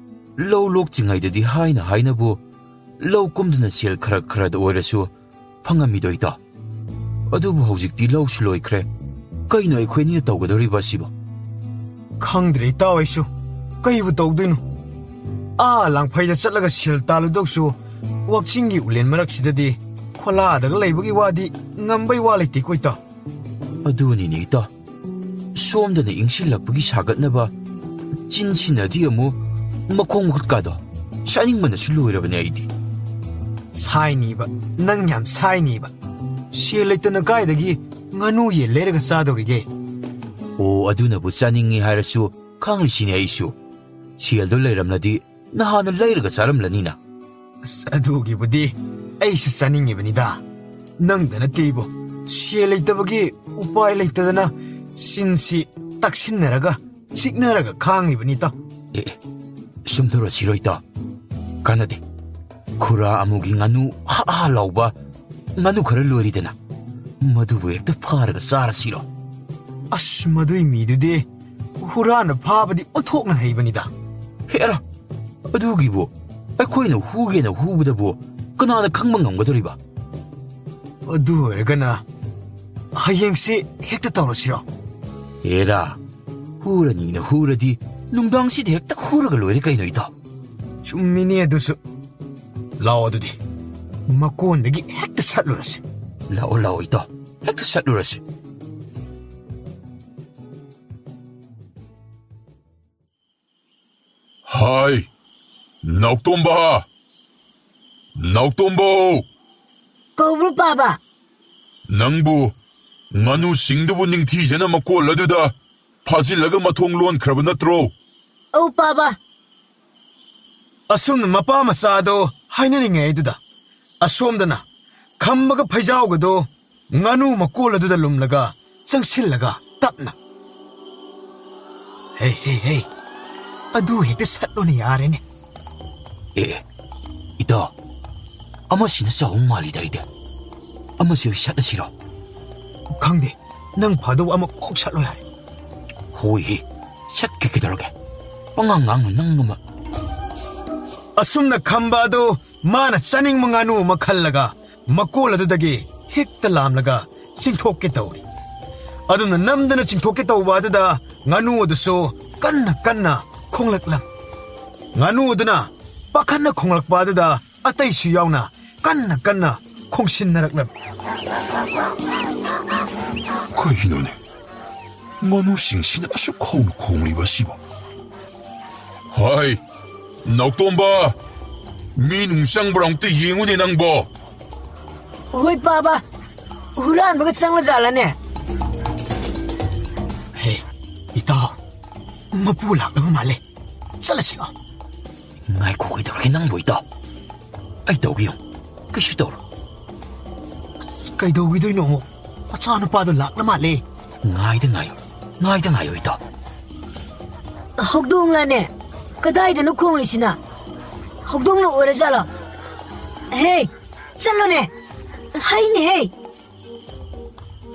ꯂꯧ ꯂꯣꯛꯇ꯭ꯔꯤꯉꯩꯗꯗꯤ ꯍꯥꯏꯅ ꯍꯥꯏꯅꯕꯨ ꯂꯧ ꯀꯨꯝꯗꯨꯅ ꯁꯦꯜ ꯈꯔ ꯈꯔꯗ ꯑꯣꯏꯔꯁꯨ ꯐꯪꯉꯝꯃꯤꯗꯣ, ꯏꯇꯥꯎ꯫ ꯑꯗꯨꯕꯨ ꯍꯧꯖꯤꯛꯇꯤ ꯂꯧꯁꯨ ꯂꯣꯏꯈ꯭ꯔꯦ꯫ ꯀꯩꯅꯣ ꯑꯩꯈꯣꯏ ꯑꯅꯤꯅ ꯇꯧꯒꯗꯧꯔꯤꯕ ꯑꯁꯤꯕꯣ? ꯈꯪꯗ꯭ꯔꯦ ꯏꯇꯥꯎ, ꯑꯩꯁꯨ ꯀꯩꯕꯨ ꯇꯧꯗꯣꯏꯅꯣ꯫ ꯑꯥ ꯂꯥꯡꯐꯩꯗ ꯆꯠꯂꯒ ꯁꯦꯜ ꯇꯥꯜꯂꯨꯗꯧꯁꯨ ꯋꯥꯛꯆꯤꯡꯒꯤ ꯎꯂꯦꯟ ꯃꯔꯛꯁꯤꯗꯗꯤ ꯈꯣꯂꯥꯗꯒ ꯂꯩꯕꯒꯤ ꯋꯥꯗꯤ ꯉꯝꯕꯩ ꯋꯥ ꯂꯩꯇꯦꯀꯣ ꯏꯇꯥꯎ꯫ ꯑꯗꯨꯅꯤꯅꯦ ꯏꯇꯥꯎ, ꯁꯣꯝꯗꯅ ꯏꯪꯁꯤꯜꯂꯛꯄꯒꯤ ꯁꯥꯒꯠꯅꯕ, ꯆꯤꯟꯁꯤꯅꯗꯤ ꯑꯃꯨꯛ ꯃꯈꯣꯡ ꯃꯈꯨꯠꯀꯥꯗꯣ ꯁꯥꯏꯅꯤꯡꯕꯅꯁꯨ ꯂꯣꯏꯔꯕꯅꯦ ꯑꯩꯗꯤ꯫ ꯁꯥꯏꯅꯤꯕ, ꯅꯪ ꯌꯥꯝ ꯁꯥꯏꯅꯤꯕ꯫ ꯁꯦꯜ ꯂꯩꯇꯅ ꯀꯥꯏꯗꯒꯤ ꯉꯥꯅꯨ ꯌꯦꯟ ꯂꯩꯔꯒ ꯆꯥꯗꯧꯔꯤꯒꯦ? ꯑꯣ, ꯑꯗꯨꯅꯕꯨ ꯆꯥꯅꯤꯡꯉꯤ ꯍꯥꯏꯔꯁꯨ ꯈꯪꯂꯤꯁꯤꯅꯦ ꯑꯩꯁꯨ꯫ ꯁꯦꯜꯗꯣ ꯂꯩꯔꯝꯂꯗꯤ ꯅꯍꯥꯟꯅ ꯂꯩꯔꯒ ꯆꯥꯔꯝꯂꯅꯤꯅ꯫ ꯑꯁ, ꯑꯗꯨꯒꯤꯕꯨꯗꯤ ꯑꯩꯁꯨ ꯆꯥꯅꯤꯡꯉꯤꯕꯅꯤꯗ꯫ ꯅꯪꯗ ꯅꯠꯇꯦ ꯏꯕꯣ, ꯁꯦꯜ ꯂꯩꯇꯕꯒꯤ ꯎꯄꯥꯏ ꯂꯩꯇꯗꯅ ꯆꯤꯟꯁꯤ ꯇꯛꯁꯤꯟꯅꯔꯒ, ꯆꯤꯛꯅꯔꯒ ꯈꯥꯡꯂꯤꯕꯅꯤ ꯏꯇꯥꯎ꯫ ꯑꯦ, ꯑꯦ, ꯁꯨꯝ ꯇꯧꯔꯁꯤꯔꯣ ꯏꯇꯥꯎ? ꯀꯥꯟꯅꯗꯦ꯫ ꯈꯨꯔꯥ ꯑꯃꯨꯒꯤ ꯉꯥꯅꯨ ꯍꯥ ꯍꯥ ꯂꯥꯎꯕ ꯉꯥꯅꯨ ꯈꯔ ꯂꯣꯏꯔꯤꯗꯅ, ꯃꯗꯨꯕꯨ ꯍꯦꯛꯇ ꯐꯥꯔꯒ ꯆꯥꯔꯁꯤꯔꯣ? ꯑꯁ, ꯃꯗꯨꯏ ꯃꯤꯗꯨꯗꯤ ꯍꯨꯔꯥꯟꯅ ꯐꯥꯕꯗꯤ ꯑꯣꯟꯊꯣꯛꯅ ꯍꯩꯕꯅꯤꯗ꯫ ꯍꯦꯔꯥ, ꯑꯗꯨꯒꯤꯕꯨ ꯑꯩꯈꯣꯏꯅ ꯍꯨꯒꯦꯅ ꯍꯨꯕꯗꯕꯨ ꯀꯅꯥꯅ ꯈꯪꯕ ꯉꯝꯒꯗꯧꯔꯤꯕ? ꯑꯗꯨ ꯑꯣꯏꯔꯒꯅ ꯍꯌꯦꯡꯁꯦ ꯍꯦꯛꯇ ꯇꯧꯔꯁꯤꯔꯣ? ꯑꯦꯔꯥ, ꯍꯨꯔꯅꯤꯅ ꯍꯨꯔꯗꯤ ꯅꯨꯡꯗꯥꯡꯁꯤꯗ ꯍꯦꯛꯇ ꯍꯨꯔꯒ ꯂꯣꯏꯔꯦ ꯀꯩꯅꯣ, ꯏꯇꯥꯎ꯫ ꯆꯨꯝꯃꯤꯅꯦ ꯑꯗꯨꯁꯨ꯫ ꯂꯥꯛꯑꯣ ꯑꯗꯨꯗꯤ, ꯃꯀꯣꯟꯗꯒꯤ ꯍꯦꯛꯇ ꯁꯠꯂꯨꯔꯁꯤ꯫ ꯂꯥꯛꯑꯣ, ꯂꯥꯛꯑꯣ ꯏꯇꯥꯎ, ꯍꯦꯛꯇ ꯁꯠꯂꯨꯔꯁꯤ꯫ ꯍꯥꯏ, ꯅꯥꯎꯇꯣꯝꯕ! ꯅꯥꯎꯇꯣꯝꯕꯧ! ꯀꯧꯕ꯭ꯔꯣ, ꯄꯥꯕ? ꯅꯪꯕꯨ ꯉꯥꯅꯨꯁꯤꯡꯗꯨꯕꯨ ꯅꯤꯡꯊꯤꯖꯅ ꯃꯀꯣꯜ ꯑꯗꯨꯗ ꯐꯥꯖꯤꯜꯂꯒ ꯃꯊꯣꯡ ꯂꯣꯟꯈ꯭ꯔꯕ ꯅꯠꯇ꯭ꯔꯣ? ꯑꯧ, ꯄꯥꯕ꯫ ꯑꯁꯨꯝꯅ ꯃꯄꯥ ꯃꯆꯥꯗꯣ ꯍꯥꯏꯅꯔꯤꯉꯩꯗꯨꯗ, ꯑꯁꯣꯝꯗꯅ ꯈꯝꯕꯒ ꯐꯩꯖꯥꯎꯒꯗꯣ ꯉꯥꯅꯨ ꯃꯀꯣꯜ ꯑꯗꯨꯗ ꯂꯨꯝꯂꯒ ꯆꯪꯁꯤꯜꯂꯒ ꯇꯞꯅ, "ꯍꯦ, ꯍꯦ, ꯍꯦ, ꯑꯗꯨ ꯍꯦꯛꯇ ꯁꯠꯂꯣꯅꯦ, ꯌꯥꯔꯦꯅꯦ꯫" ꯑꯦ, ꯑꯦ, ꯏꯇꯥꯎ, ꯑꯃꯁꯤꯅ ꯆꯥꯎꯕ ꯃꯥꯜꯂꯤꯗ ꯑꯩꯗꯤ꯫ ꯑꯃꯁꯤ ꯑꯣꯏ ꯁꯠꯂꯁꯤꯔꯣ? ꯈꯪꯗꯦ, ꯅꯪ ꯐꯥꯗꯧꯕ ꯑꯃ ꯀꯣꯛ ꯁꯠꯂꯣ ꯌꯥꯔꯦ꯫ ꯍꯣꯏ ꯍꯦ, ꯁꯠꯀꯦ ꯀꯩꯗꯧꯔꯒꯦ? ꯄꯉꯥꯡ ꯉꯥꯡꯅꯨ ꯅꯪ ꯑꯃ꯫ ꯑꯁꯨꯝꯅ ꯈꯝꯕ ꯑꯗꯨ ꯃꯥꯅ ꯆꯥꯅꯤꯡꯕ ꯉꯥꯅꯨ ꯑꯃ ꯈꯜꯂꯒ ꯃꯀꯣꯜ ꯑꯗꯨꯗꯒꯤ ꯍꯦꯛꯇ ꯂꯥꯝꯂꯒ ꯆꯤꯡꯊꯣꯛꯀꯦ ꯇꯧꯔꯤ꯫ ꯑꯗꯨꯅ ꯅꯝꯗꯅ ꯆꯤꯡꯊꯣꯛꯀꯦ ꯇꯧꯕ ꯑꯗꯨꯗ ꯉꯥꯅꯨ ꯑꯗꯨꯁꯨ ꯀꯟꯅ ꯀꯟꯅ ꯈꯣꯡꯂꯛꯂꯝ꯫ ꯉꯥꯅꯨ ꯑꯗꯨꯅ ꯄꯥꯈꯠꯅ ꯈꯣꯡꯂꯛꯄ ꯑꯗꯨꯗ ꯑꯇꯩꯁꯨ ꯌꯥꯎꯅ ꯀꯟꯅ ꯀꯟꯅ ꯈꯣꯡꯁꯤꯟꯅꯔꯛꯂꯝꯃꯤ꯫ ꯀꯩꯅꯣꯅꯦ? ꯉꯥꯅꯨꯁꯤꯡꯁꯤꯅ ꯑꯁꯨꯛ ꯍꯧꯅ ꯈꯣꯡꯂꯤꯕ ꯑꯁꯤꯕꯣ? ꯍꯥꯏ, ꯅꯥꯎꯇꯣꯝꯕ! ꯃꯤ ꯅꯨꯡ ꯆꯪꯕ꯭ꯔꯥ ꯑꯝꯇ ꯌꯦꯡꯉꯨꯅꯦ ꯅꯪꯕꯣ꯫ ꯍꯣꯏ, ꯄꯥꯕ꯫ ꯍꯨꯔꯥꯟꯕꯒ ꯆꯪꯉꯖꯥꯠꯂꯅꯦ? ꯍꯦ, ꯏꯇꯥꯎ, ꯃꯄꯨ ꯂꯥꯛꯂꯕ ꯃꯥꯜꯂꯦ꯫ ꯆꯠꯂꯁꯤ ꯂꯥꯎ꯫ ꯉꯥꯏꯈꯣ, ꯀꯩꯗꯧꯔꯒꯦ ꯅꯪꯕꯨ, ꯏꯇꯥꯎ? ꯑꯩ ꯇꯧꯒꯦ ꯌꯦꯡꯉꯨ꯫ ꯀꯩꯁꯨ ꯇꯧꯔꯣꯏ꯫ ꯑꯁ, ꯀꯩꯗꯧꯈꯤꯗꯣꯏꯅꯣ ꯑꯃꯨꯛ? ꯃꯆꯥꯅꯨꯄꯥꯗꯣ ꯂꯥꯛꯂ ꯃꯥꯜꯂꯦ꯫ ꯉꯥꯏꯗ ꯉꯥꯏꯌꯣ꯫ ꯉꯥꯏꯗ ꯉꯥꯏꯌꯣ, ꯏꯇꯥꯎ꯫ ꯍꯧꯗꯣꯡꯂꯅꯦ? ꯀꯗꯥꯏꯗꯅꯣ ꯈꯣꯡꯂꯤꯁꯤꯅ? ꯍꯧꯗꯣꯡꯅ ꯑꯣꯏꯔꯖꯥꯠꯂꯣ? ꯍꯦ, ꯆꯠꯂꯣꯅꯦ꯫ ꯍꯩꯅꯦ ꯍꯦ꯫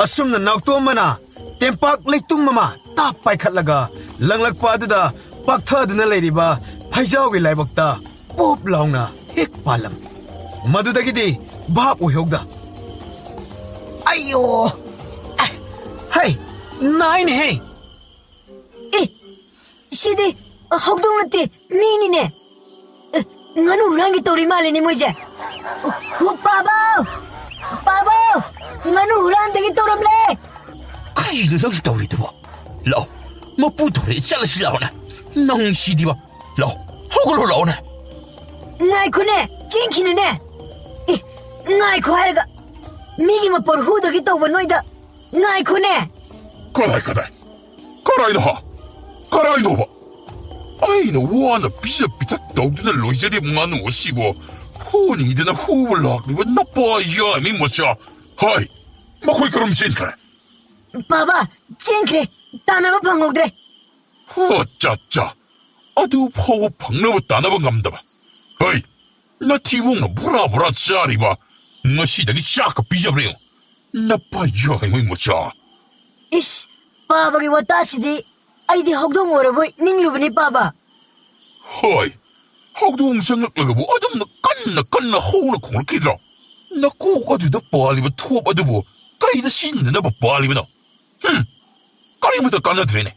ꯑꯁꯨꯝꯅ ꯅꯥꯎꯇꯣꯝꯕꯅ ꯇꯦꯝꯄꯥꯛ ꯂꯩꯇꯨꯝ ꯑꯃ ꯇꯥꯞ ꯄꯥꯏꯈꯠꯂꯒ ꯂꯪꯂꯛꯄ ꯑꯗꯨꯗ ꯄꯥꯛꯊꯗꯨꯅ ꯂꯩꯔꯤꯕ ꯐꯩꯖꯥꯎꯒꯤ ꯂꯥꯏꯕꯛꯇ ꯄꯣꯞ ꯂꯥꯎꯅ ꯍꯦꯛ ꯄꯥꯜꯂꯝꯃꯤ꯫ ꯃꯗꯨꯗꯒꯤꯗꯤ ꯚꯥꯞ ꯑꯣꯏꯍꯧꯗ꯫ ꯑꯌꯣ! ꯑꯦ, ꯍꯩ, ꯅꯥꯏꯅꯦꯍꯦ! ꯑꯦ, ꯁꯤꯗꯤ ꯍꯧꯗꯣꯡ ꯅꯠꯇꯦ, ꯃꯤꯅꯤꯅꯦ꯫ ꯑꯦ, ꯉꯥꯅꯨ ꯍꯨꯔꯥꯟꯒꯦ ꯇꯧꯔꯤ ꯃꯥꯜꯂꯦꯅꯦ ꯃꯣꯏꯁꯦ꯫ ꯑꯣ, ꯄꯥꯕꯧ! ꯄꯥꯕꯧ! ꯉꯥꯅꯨ ꯍꯨꯔꯥꯟꯗꯒꯤ ꯇꯧꯔꯝꯂꯦ! ꯀꯔꯤꯅꯣ ꯅꯪ ꯇꯧꯔꯤꯗꯨꯕꯣ? ꯂꯥꯛꯑꯣ, ꯃꯄꯨ ꯊꯣꯔꯛꯑꯦ, ꯆꯠꯂꯁꯤ ꯂꯥꯛꯑꯣꯅꯦ꯫ ꯅꯪ ꯁꯤꯗꯤꯕ꯫ ꯂꯥꯛꯑꯣ, ꯍꯧꯒꯠꯂꯣ ꯂꯥꯛꯑꯣꯅꯦ꯫ ꯉꯥꯏꯈꯣꯅꯦ, ꯆꯦꯟꯈꯤꯅꯨꯅꯦ꯫ ꯑꯦ, ꯉꯥꯏꯈꯣ ꯍꯥꯏꯔꯒ ꯃꯤꯒꯤ ꯃꯄꯣꯠ ꯍꯨꯗꯒꯤ ꯇꯧꯕ ꯅꯣꯏꯗ ꯉꯥꯏꯈꯣꯅꯦ꯫ ꯀꯗꯥꯏ, ꯀꯗꯥꯏ? ꯀꯗꯥꯏꯗ ꯍꯥ? ꯀꯗꯥꯏꯗꯣꯕ? ꯑꯩꯅ ꯋꯥꯅ ꯄꯤꯖ ꯄꯤꯊꯛ ꯇꯧꯗꯨꯅ ꯂꯣꯏꯖꯔꯤꯕ ꯉꯥꯅꯨ ꯑꯁꯤꯕꯨ ꯍꯨꯅꯤꯗꯅ ꯍꯨꯕ ꯂꯥꯛꯂꯤꯕ ꯅꯄꯥ ꯌꯥꯏꯃꯤ ꯃꯆꯥ꯫ ꯍꯥꯏ, ꯃꯈꯣꯏ ꯀꯔꯝ ꯆꯦꯟꯈ꯭ꯔꯦ? ꯄꯥꯕ, ꯆꯦꯟꯈ꯭ꯔꯦ꯫ ꯇꯥꯟꯅꯕ ꯐꯪꯍꯧꯗ꯭ꯔꯦ꯫ ꯍꯣ, ꯆꯥ, ꯆꯥ꯫ ꯑꯗꯨ ꯐꯥꯎꯕ ꯐꯪꯅꯕ ꯇꯥꯟꯅꯕ ꯉꯝꯗꯕ꯫ ꯍꯩ, ꯅꯊꯤꯕꯣꯡꯅ ꯕꯣꯔꯥ ꯕꯣꯔꯥ ꯆꯥꯔꯤꯕ, ꯉꯁꯤꯗꯒꯤ ꯆꯥꯛꯀ ꯄꯤꯖꯕ꯭ꯔꯥ ꯌꯦꯡꯉꯨ꯫ ꯅꯄꯥ ꯌꯥꯏꯃꯩ ꯃꯆꯥ꯫ ꯏꯁ, ꯄꯥꯕꯒꯤ ꯋꯥꯇꯥꯁꯤꯗꯤ ꯑꯩꯗꯤ ꯍꯧꯗꯣꯡ ꯑꯣꯏꯔꯕꯣꯏ ꯅꯤꯡꯂꯨꯕꯅꯤ, ꯄꯥꯕ꯫ ꯍꯣꯏ, ꯍꯧꯗꯣꯡ ꯆꯪꯂꯛꯂꯒꯕꯨ ꯑꯗꯨꯝꯅ ꯀꯟꯅ ꯀꯟꯅ ꯍꯧꯅ ꯈꯣꯡꯂꯛꯈꯤꯗ꯭ꯔꯣ? ꯅꯀꯣꯛ ꯑꯗꯨꯗ ꯄꯥꯜꯂꯤꯕ ꯊꯣꯞ ꯑꯗꯨꯕꯨ ꯀꯩꯗ ꯁꯤꯖꯤꯟꯅꯅꯕ ꯄꯥꯜꯂꯤꯕꯅꯣ? ꯍꯨꯝ, ꯀꯔꯤꯃꯠꯇ ꯀꯥꯟꯅꯗ꯭ꯔꯦꯅꯦ꯫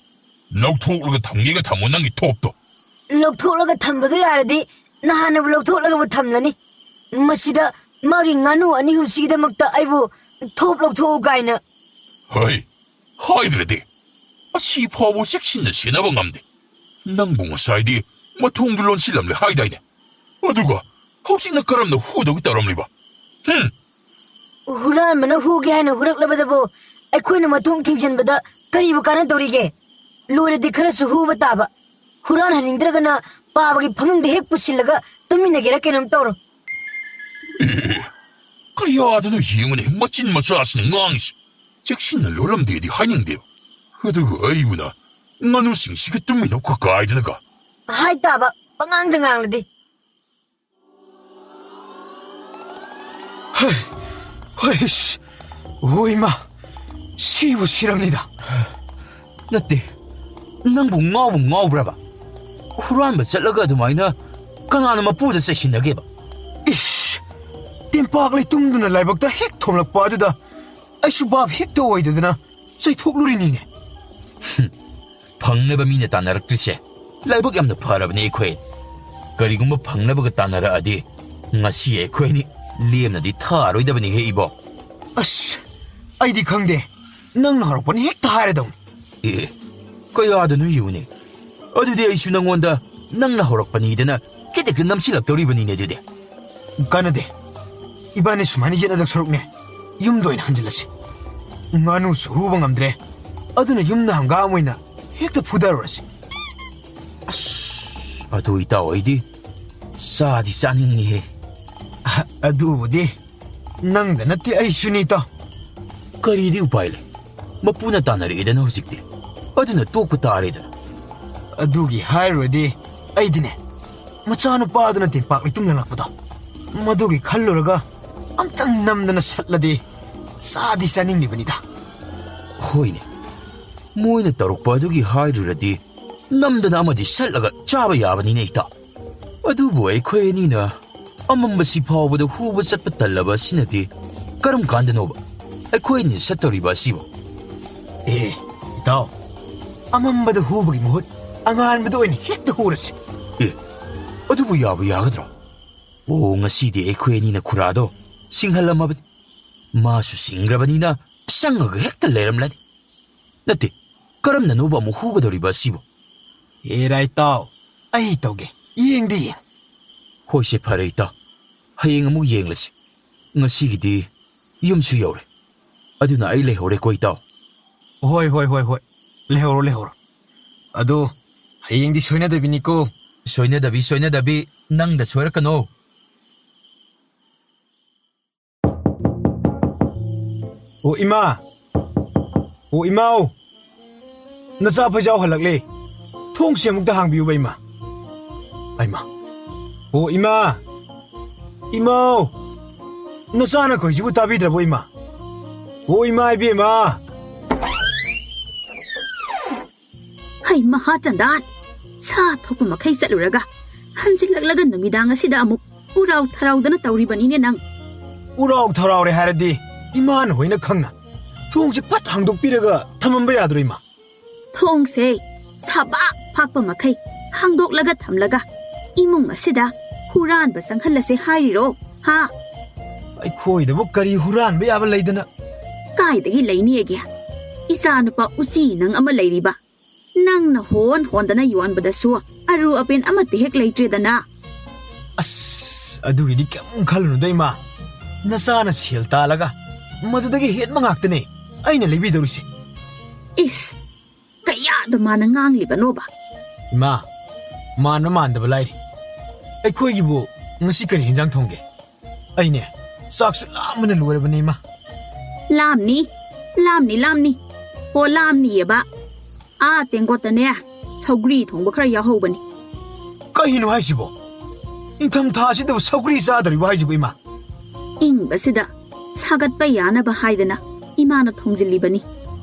ꯂꯧꯊꯣꯛꯂꯒ ꯊꯝꯒꯦꯒ ꯊꯝꯃꯣ ꯅꯪꯒꯤ ꯊꯣꯞꯇꯣ꯫ ꯂꯧꯊꯣꯛꯂꯒ ꯊꯝꯕꯗꯣ ꯌꯥꯔꯗꯤ ꯅꯍꯥꯟꯅꯕꯨ ꯂꯧꯊꯣꯛꯂꯒꯕꯨ ꯊꯝꯂꯅꯤ꯫ ꯃꯁꯤꯗ ꯃꯥꯒꯤ ꯉꯥꯅꯨ ꯑꯅꯤ ꯑꯍꯨꯝꯁꯤꯒꯤꯗꯃꯛꯇ ꯑꯩꯕꯨ ꯊꯣꯞ ꯂꯧꯊꯣꯛꯎ ꯀꯥꯏꯅ꯫ ꯍꯩ, ꯍꯥꯏꯗ꯭ꯔꯗꯤ꯫ ꯑꯁꯤ ꯐꯥꯎꯕ ꯆꯦꯛꯁꯤꯟꯅ ꯁꯦꯟꯅꯕ ꯉꯝꯗꯦ꯫ ꯅꯪꯕꯨ ꯉꯁꯥꯏꯗꯤ ꯃꯊꯣꯡꯗꯨ ꯂꯣꯟꯁꯤꯜꯂꯝꯂꯦ ꯍꯥꯏꯗꯥꯏꯅꯦ? ꯑꯗꯨꯒ ꯍꯧꯖꯤꯛꯅ ꯀꯔꯝꯅ ꯍꯨꯗꯧꯒꯤ ꯇꯧꯔꯝꯂꯤꯕ? ꯍꯨꯝ! ꯍꯨꯔꯥꯟꯕꯅ ꯍꯨꯒꯦ ꯍꯥꯏꯅ ꯍꯨꯔꯛꯂꯕꯗꯕꯨ ꯑꯩꯈꯣꯏꯅ ꯃꯊꯣꯡ ꯊꯤꯡꯖꯤꯟꯕꯗ ꯀꯔꯤꯕꯨ ꯀꯥꯟꯅꯗꯧꯔꯤꯒꯦ? ꯂꯣꯏꯔꯗꯤ ꯈꯔꯁꯨ ꯍꯨꯕ ꯇꯥꯕ꯫ ꯍꯨꯔꯥꯟꯍꯟꯅꯤꯡꯗ꯭ꯔꯒꯅ ꯄꯥꯕꯒꯤ ꯐꯃꯨꯡꯗ ꯍꯦꯛ ꯄꯨꯁꯤꯜꯂꯒ ꯇꯨꯝꯃꯤꯟꯅꯒꯦꯔꯥ ꯀꯩꯅꯣꯝ ꯇꯧꯔꯣ꯫ ꯑꯦ, ꯀꯌꯥꯗꯅꯣ ꯌꯦꯡꯉꯨꯅꯦ, ꯃꯆꯤꯟ ꯃꯆꯥꯁꯤꯅ ꯉꯥꯡꯉꯤꯁꯦ꯫ ꯆꯦꯛꯁꯤꯟꯅ ꯂꯣꯜꯂꯝꯗꯦꯗꯤ ꯍꯥꯏꯅꯤꯡꯗꯦꯕ꯫ ꯑꯗꯨꯒ ꯑꯩꯕꯨꯅ ꯉꯥꯅꯨꯁꯤꯡꯁꯤꯒ ꯇꯨꯝꯃꯤꯟꯅꯧ ꯀꯀꯥꯏꯗꯅꯒ꯫ ꯍꯥꯏ ꯇꯥꯕ, ꯄꯉꯥꯡꯗ ꯉꯥꯡꯂꯗꯤ꯫ ꯍꯩ, ꯍꯩꯁ, ꯍꯣꯏꯃ, ꯁꯤꯕꯨ ꯁꯤꯔꯝꯅꯤꯗ꯫ ꯅꯠꯇꯦ, ꯅꯪꯕꯨ ꯉꯥꯎꯕꯨ ꯉꯥꯎꯕ꯭ꯔꯕ? ꯍꯨꯔꯥꯟꯕ ꯆꯠꯂꯒ ꯑꯗꯨꯃꯥꯏꯅ ꯀꯅꯥꯅ ꯃꯄꯨꯗ ꯆꯩꯁꯤꯟꯅꯒꯦꯕ? ꯏꯁ, ꯇꯦꯝꯄꯥꯛ ꯂꯩꯇꯨꯝꯗꯨꯅ ꯂꯥꯏꯕꯛꯇ ꯍꯦꯛ ꯊꯣꯝꯂꯛꯄ ꯑꯗꯨꯗ ꯑꯩꯁꯨ ꯚꯥꯞ ꯍꯦꯛꯇ ꯑꯣꯏꯗꯗꯅ ꯆꯩꯊꯣꯛꯂꯨꯔꯤꯅꯤꯅꯦ꯫ ꯐꯪꯅꯕ ꯃꯤꯅ ꯇꯥꯟꯅꯔꯛꯇ꯭ꯔꯤꯁꯦ ꯂꯥꯏꯕꯛ ꯌꯥꯝꯅ ꯐꯔꯕꯅꯦ ꯑꯩꯈꯣꯏ꯫ ꯀꯔꯤꯒꯨꯝꯕ ꯐꯪꯅꯕꯒ ꯇꯥꯟꯅꯔꯛꯑꯗꯤ ꯉꯁꯤ ꯑꯩꯈꯣꯏꯅꯤ ꯂꯦꯝꯅꯗꯤ ꯊꯥꯔꯣꯏꯗꯕꯅꯤꯍꯦ ꯏꯕꯣ꯫ ꯑꯁ, ꯑꯩꯗꯤ ꯈꯪꯗꯦ꯫ ꯅꯪꯅ ꯍꯧꯔꯛꯄꯅꯤ ꯍꯦꯛꯇ ꯍꯥꯏꯔꯗꯧꯅꯤ꯫ ꯑꯦ, ꯀꯌꯥꯗꯅꯣ ꯌꯦꯡꯉꯨꯅꯦ꯫ ꯑꯗꯨꯗꯤ ꯑꯩꯁꯨ ꯅꯪꯉꯣꯟꯗ ꯅꯪꯅ ꯍꯧꯔꯛꯄꯅꯤꯗꯅ ꯈꯤꯇ ꯅꯝꯁꯤꯜꯂꯛꯇꯧꯔꯤꯕꯅꯤꯅꯦ ꯑꯗꯨꯗꯤ꯫ ꯀꯥꯟꯅꯗꯦ꯫ ꯏꯕꯥꯅꯤ ꯁꯨꯃꯥꯏꯅ ꯌꯦꯠꯅꯗꯧ ꯁꯔꯨꯛꯅꯦ꯫ ꯌꯨꯝꯗ ꯑꯣꯏꯅ ꯍꯟꯖꯤꯜꯂꯁꯤ꯫ ꯉꯥꯅꯨꯁꯨ ꯍꯨꯕ ꯉꯝꯗ꯭ꯔꯦ꯫ ꯑꯗꯨꯅ ꯌꯨꯝꯗ ꯍꯪꯒꯥꯝ ꯑꯣꯏꯅ ꯍꯦꯛꯇ ꯐꯨꯗꯔꯨꯔꯁꯤ꯫ ꯑꯁ, ꯑꯗꯨ ꯏꯇꯥꯎ ꯑꯩꯗꯤ ꯆꯥꯗꯤ ꯆꯥꯅꯤꯡꯉꯤꯍꯦ꯫ ꯑ-, ꯑꯗꯨꯕꯨꯗꯤ ꯅꯪꯗ ꯅꯠꯇꯦ ꯑꯩꯁꯨꯅꯤ ꯏꯇꯥꯎ꯫ ꯀꯔꯤꯗꯤ ꯎꯄꯥꯏ ꯂꯩ? ꯃꯄꯨꯅ ꯇꯥꯟꯅꯔꯛꯑꯦꯗꯅ ꯍꯧꯖꯤꯛꯇꯤ꯫ ꯑꯗꯨꯅ ꯇꯣꯛꯄ ꯇꯥꯔꯦꯗꯅ꯫ ꯑꯗꯨꯒꯤ ꯍꯥꯏꯔꯨꯔꯗꯤ ꯑꯩꯗꯤꯅꯦ, ꯃꯆꯥꯅꯨꯄꯥꯗꯨꯅ ꯇꯦꯡꯄꯥꯛ ꯂꯩꯇꯨꯝ ꯂꯪꯂꯛꯄꯗꯣ, ꯃꯗꯨꯒꯤ ꯈꯜꯂꯨꯔꯒ ꯑꯝꯇꯪ ꯅꯝꯗꯅ ꯁꯠꯂꯗꯤ ꯆꯥꯗꯤ ꯆꯥꯅꯤꯡꯂꯤꯕꯅꯤꯗ꯫ ꯍꯣꯏꯅꯦ, ꯃꯣꯏꯅ ꯇꯧꯔꯛꯄ ꯑꯗꯨꯒꯤ ꯍꯥꯏꯔꯨꯔꯗꯤ ꯅꯝꯗꯅ ꯑꯃꯗꯤ ꯁꯠꯂꯒ ꯆꯥꯕ ꯌꯥꯕꯅꯤꯅꯦ ꯏꯇꯥꯎ꯫ ꯑꯗꯨꯕꯨ ꯑꯩꯈꯣꯏ ꯑꯅꯤꯅ ꯑꯃꯝꯕꯁꯤ ꯐꯥꯎꯕꯗ ꯍꯨꯕ ꯆꯠꯄ ꯇꯜꯂꯕ ꯑꯁꯤꯅꯗꯤ ꯀꯔꯝ ꯀꯥꯟꯗꯅꯣꯕ ꯑꯩꯈꯣꯏꯅ ꯆꯠꯇꯧꯔꯤꯕ ꯑꯁꯤꯕꯨ? ꯑꯦ, ꯏꯇꯥꯎ, ꯑꯃꯝꯕꯗ ꯍꯨꯕꯒꯤ ꯃꯍꯨꯠ ꯑꯉꯥꯟꯕꯗ ꯑꯣꯏꯅ ꯍꯦꯛꯇ ꯍꯨꯔꯁꯤ꯫ ꯑꯦ, ꯑꯗꯨꯕꯨ ꯌꯥꯕꯨ ꯌꯥꯒꯗ꯭ꯔꯣ? ꯑꯣ, ꯉꯁꯤꯗꯤ ꯑꯩꯈꯣꯏ ꯑꯅꯤꯅ ꯈꯨꯔꯥꯗꯣ ꯁꯤꯡꯍꯜꯂꯝꯃꯕꯅꯤ꯫ ꯃꯥꯁꯨ ꯁꯤꯡꯈ꯭ꯔꯕꯅꯤꯅ ꯆꯪꯉꯒ ꯍꯦꯛꯇ ꯂꯩꯔꯝꯂꯅꯤ꯫ ꯅꯠꯇꯦ, ꯀꯔꯝꯅꯅꯣꯕ ꯑꯃꯨꯛ ꯍꯨꯒꯗꯧꯔꯤꯕ ꯑꯁꯤꯕꯨ? ꯑꯦꯔꯥ ꯏꯇꯥꯎ, ꯑꯩ ꯇꯧꯒꯦ, ꯌꯦꯡꯗꯤ ꯌꯦꯡ꯫ ꯍꯣꯏꯁꯦ, ꯐꯔꯦ ꯏꯇꯥꯎ, ꯍꯌꯦꯡ ꯑꯃꯨꯛ ꯌꯦꯡꯂꯁꯤ꯫ ꯉꯁꯤꯒꯤꯗꯤ ꯌꯨꯝꯁꯨ ꯌꯧꯔꯦ, ꯑꯗꯨꯅ ꯑꯩ ꯂꯩꯍꯧꯔꯦꯀꯣ ꯏꯇꯥꯎ꯫ ꯍꯣꯏ, ꯍꯣꯏ, ꯍꯣꯏ, ꯍꯣꯏ, ꯂꯩꯍꯧꯔꯣ, ꯂꯩꯍꯧꯔꯣ꯫ ꯑꯗꯣ ꯍꯌꯦꯡꯗꯤ ꯁꯣꯏꯅꯗꯕꯤꯅꯤꯀꯣ꯫ ꯁꯣꯏꯅꯗꯕꯤ, ꯁꯣꯏꯅꯗꯕꯤ, ꯅꯪꯗ ꯁꯣꯏꯔꯛꯀꯅꯣ꯫ ꯑꯣ ꯏꯃꯥ! ꯑꯣ ꯏꯃꯥꯎ! ꯅꯆꯥ ꯐꯩꯖꯥꯎ ꯍꯜꯂꯛꯂꯦ꯫ ꯊꯣꯡꯁꯦ ꯑꯃꯨꯛꯇ ꯍꯥꯡꯕꯤꯌꯨꯕ ꯏꯃꯥ꯫ ꯑꯩꯃ! ꯑꯣ ꯏꯃꯥ! ꯏꯃꯥꯎ! ꯅꯆꯥꯅ ꯀꯧꯏꯁꯤꯕꯨ ꯇꯥꯕꯤꯗ꯭ꯔꯕꯣ ꯏꯃꯥ? ꯑꯣ ꯏꯃꯥ ꯏꯕꯦꯝꯃ! ꯍꯩ ꯃꯍꯥ ꯆꯟꯗꯥꯟ! ꯁꯥ ꯊꯣꯛꯄ ꯃꯈꯩ ꯆꯠꯂꯨꯔꯒ ꯍꯟꯖꯤꯜꯂꯛꯂꯒ ꯅꯨꯃꯤꯗꯥꯡ ꯑꯁꯤꯗ ꯑꯃꯨꯛ ꯎꯔꯥꯎ ꯊꯔꯥꯎꯗꯅ ꯇꯧꯔꯤꯕꯅꯤꯅꯦ ꯅꯪ꯫ ꯎꯔꯥꯎ ꯊꯔꯥꯎꯔꯦ ꯍꯥꯏꯔꯗꯤ ꯏꯃꯥꯅ ꯍꯣꯏꯅ ꯈꯪꯅ ꯊꯣꯡꯁꯦ ꯐꯠ ꯍꯥꯡꯗꯣꯛꯄꯤꯔꯒ ꯊꯝꯃꯝꯕ ꯌꯥꯗ꯭ꯔꯣ, ꯏꯃꯥ? ꯊꯣꯡꯁꯦ ꯁꯕꯥꯛ ꯐꯥꯛꯄ ꯃꯈꯩ ꯍꯥꯡꯗꯣꯛꯂꯒ ꯊꯝꯂꯒ ꯏꯃꯨꯡ ꯑꯁꯤꯗ ꯍꯨꯔꯥꯟꯕ ꯆꯪꯍꯜꯂꯁꯦ ꯍꯥꯏꯔꯤꯔꯣ? ꯍꯥ? ꯑꯩꯈꯣꯏꯗꯕꯨ ꯀꯔꯤ ꯍꯨꯔꯥꯟꯕ ꯌꯥꯕ ꯂꯩꯗꯅ? ꯀꯥꯏꯗꯒꯤ ꯂꯩꯅꯤꯒꯦ? ꯏꯆꯥꯅꯨꯄꯥ ꯎꯆꯤ ꯅꯪ ꯑꯃ ꯂꯩꯔꯤꯕ꯫ ꯅꯪꯅ ꯍꯣꯟ ꯍꯣꯟꯗꯅ ꯌꯣꯟꯕꯗꯁꯨ ꯑꯔꯨ ꯑꯄꯦꯟ ꯑꯃꯠꯇ ꯍꯦꯛ ꯂꯩꯇ꯭ꯔꯦꯗꯅ꯫ ꯑꯁ, ꯑꯗꯨꯒꯤꯗꯤ ꯀꯩꯝ ꯈꯜꯂꯨꯅꯨꯗ, ꯏꯃꯥ꯫ ꯅꯆꯥꯅ ꯁꯦꯜ ꯇꯥꯜꯂꯒ ꯃꯗꯨꯗꯒꯤ ꯍꯦꯟꯕ ꯉꯥꯛꯇꯅꯦ ꯑꯩꯅ ꯂꯩꯕꯤꯗꯧꯔꯤꯁꯦ꯫ ꯏꯁ, ꯀꯌꯥꯗ ꯃꯥꯅ ꯉꯥꯡꯂꯤꯕꯅꯣꯕ? ꯏꯃꯥ, ꯃꯥꯟꯕ ꯃꯥꯟꯗꯕ ꯂꯥꯏꯔꯤ꯫ ꯑꯩꯈꯣꯏꯒꯤꯕꯨ ꯉꯁꯤ ꯀꯔꯤ ꯍꯦꯟꯖꯥꯡ ꯊꯣꯡꯒꯦ? ꯑꯩꯅꯦ, ꯆꯥꯛꯁꯨ ꯂꯥꯝꯕꯅ ꯂꯣꯏꯔꯕꯅꯦ, ꯏꯃꯥ꯫ ꯂꯥꯝꯅꯤ, ꯂꯥꯝꯅꯤ, ꯂꯥꯝꯅꯤ꯫ ꯑꯣ, ꯂꯥꯝꯅꯤꯌꯦꯕ꯫ ꯑꯥ ꯇꯦꯡꯀꯣꯠꯇꯅꯦ, ꯁꯧꯒ꯭ꯔꯤ ꯊꯣꯡꯕ ꯈꯔ ꯌꯥꯎꯍꯧꯕꯅꯤ꯫ ꯀꯩꯅꯣ ꯍꯥꯏꯁꯤꯕꯣ? ꯅꯤꯡꯊꯝꯊꯥꯁꯤꯗꯕꯨ ꯁꯧꯒ꯭ꯔꯤ ꯆꯥꯗꯧꯔꯤꯕꯣ ꯍꯥꯏꯁꯤꯕꯨ, ꯏꯃꯥ? ꯏꯪꯕꯁꯤꯗ ꯁꯥꯒꯠꯄ ꯌꯥꯅꯕ ꯍꯥꯏꯗꯅ ꯏꯃꯥꯅ ꯊꯣꯡꯖꯤꯜꯂꯤꯕꯅꯤ꯫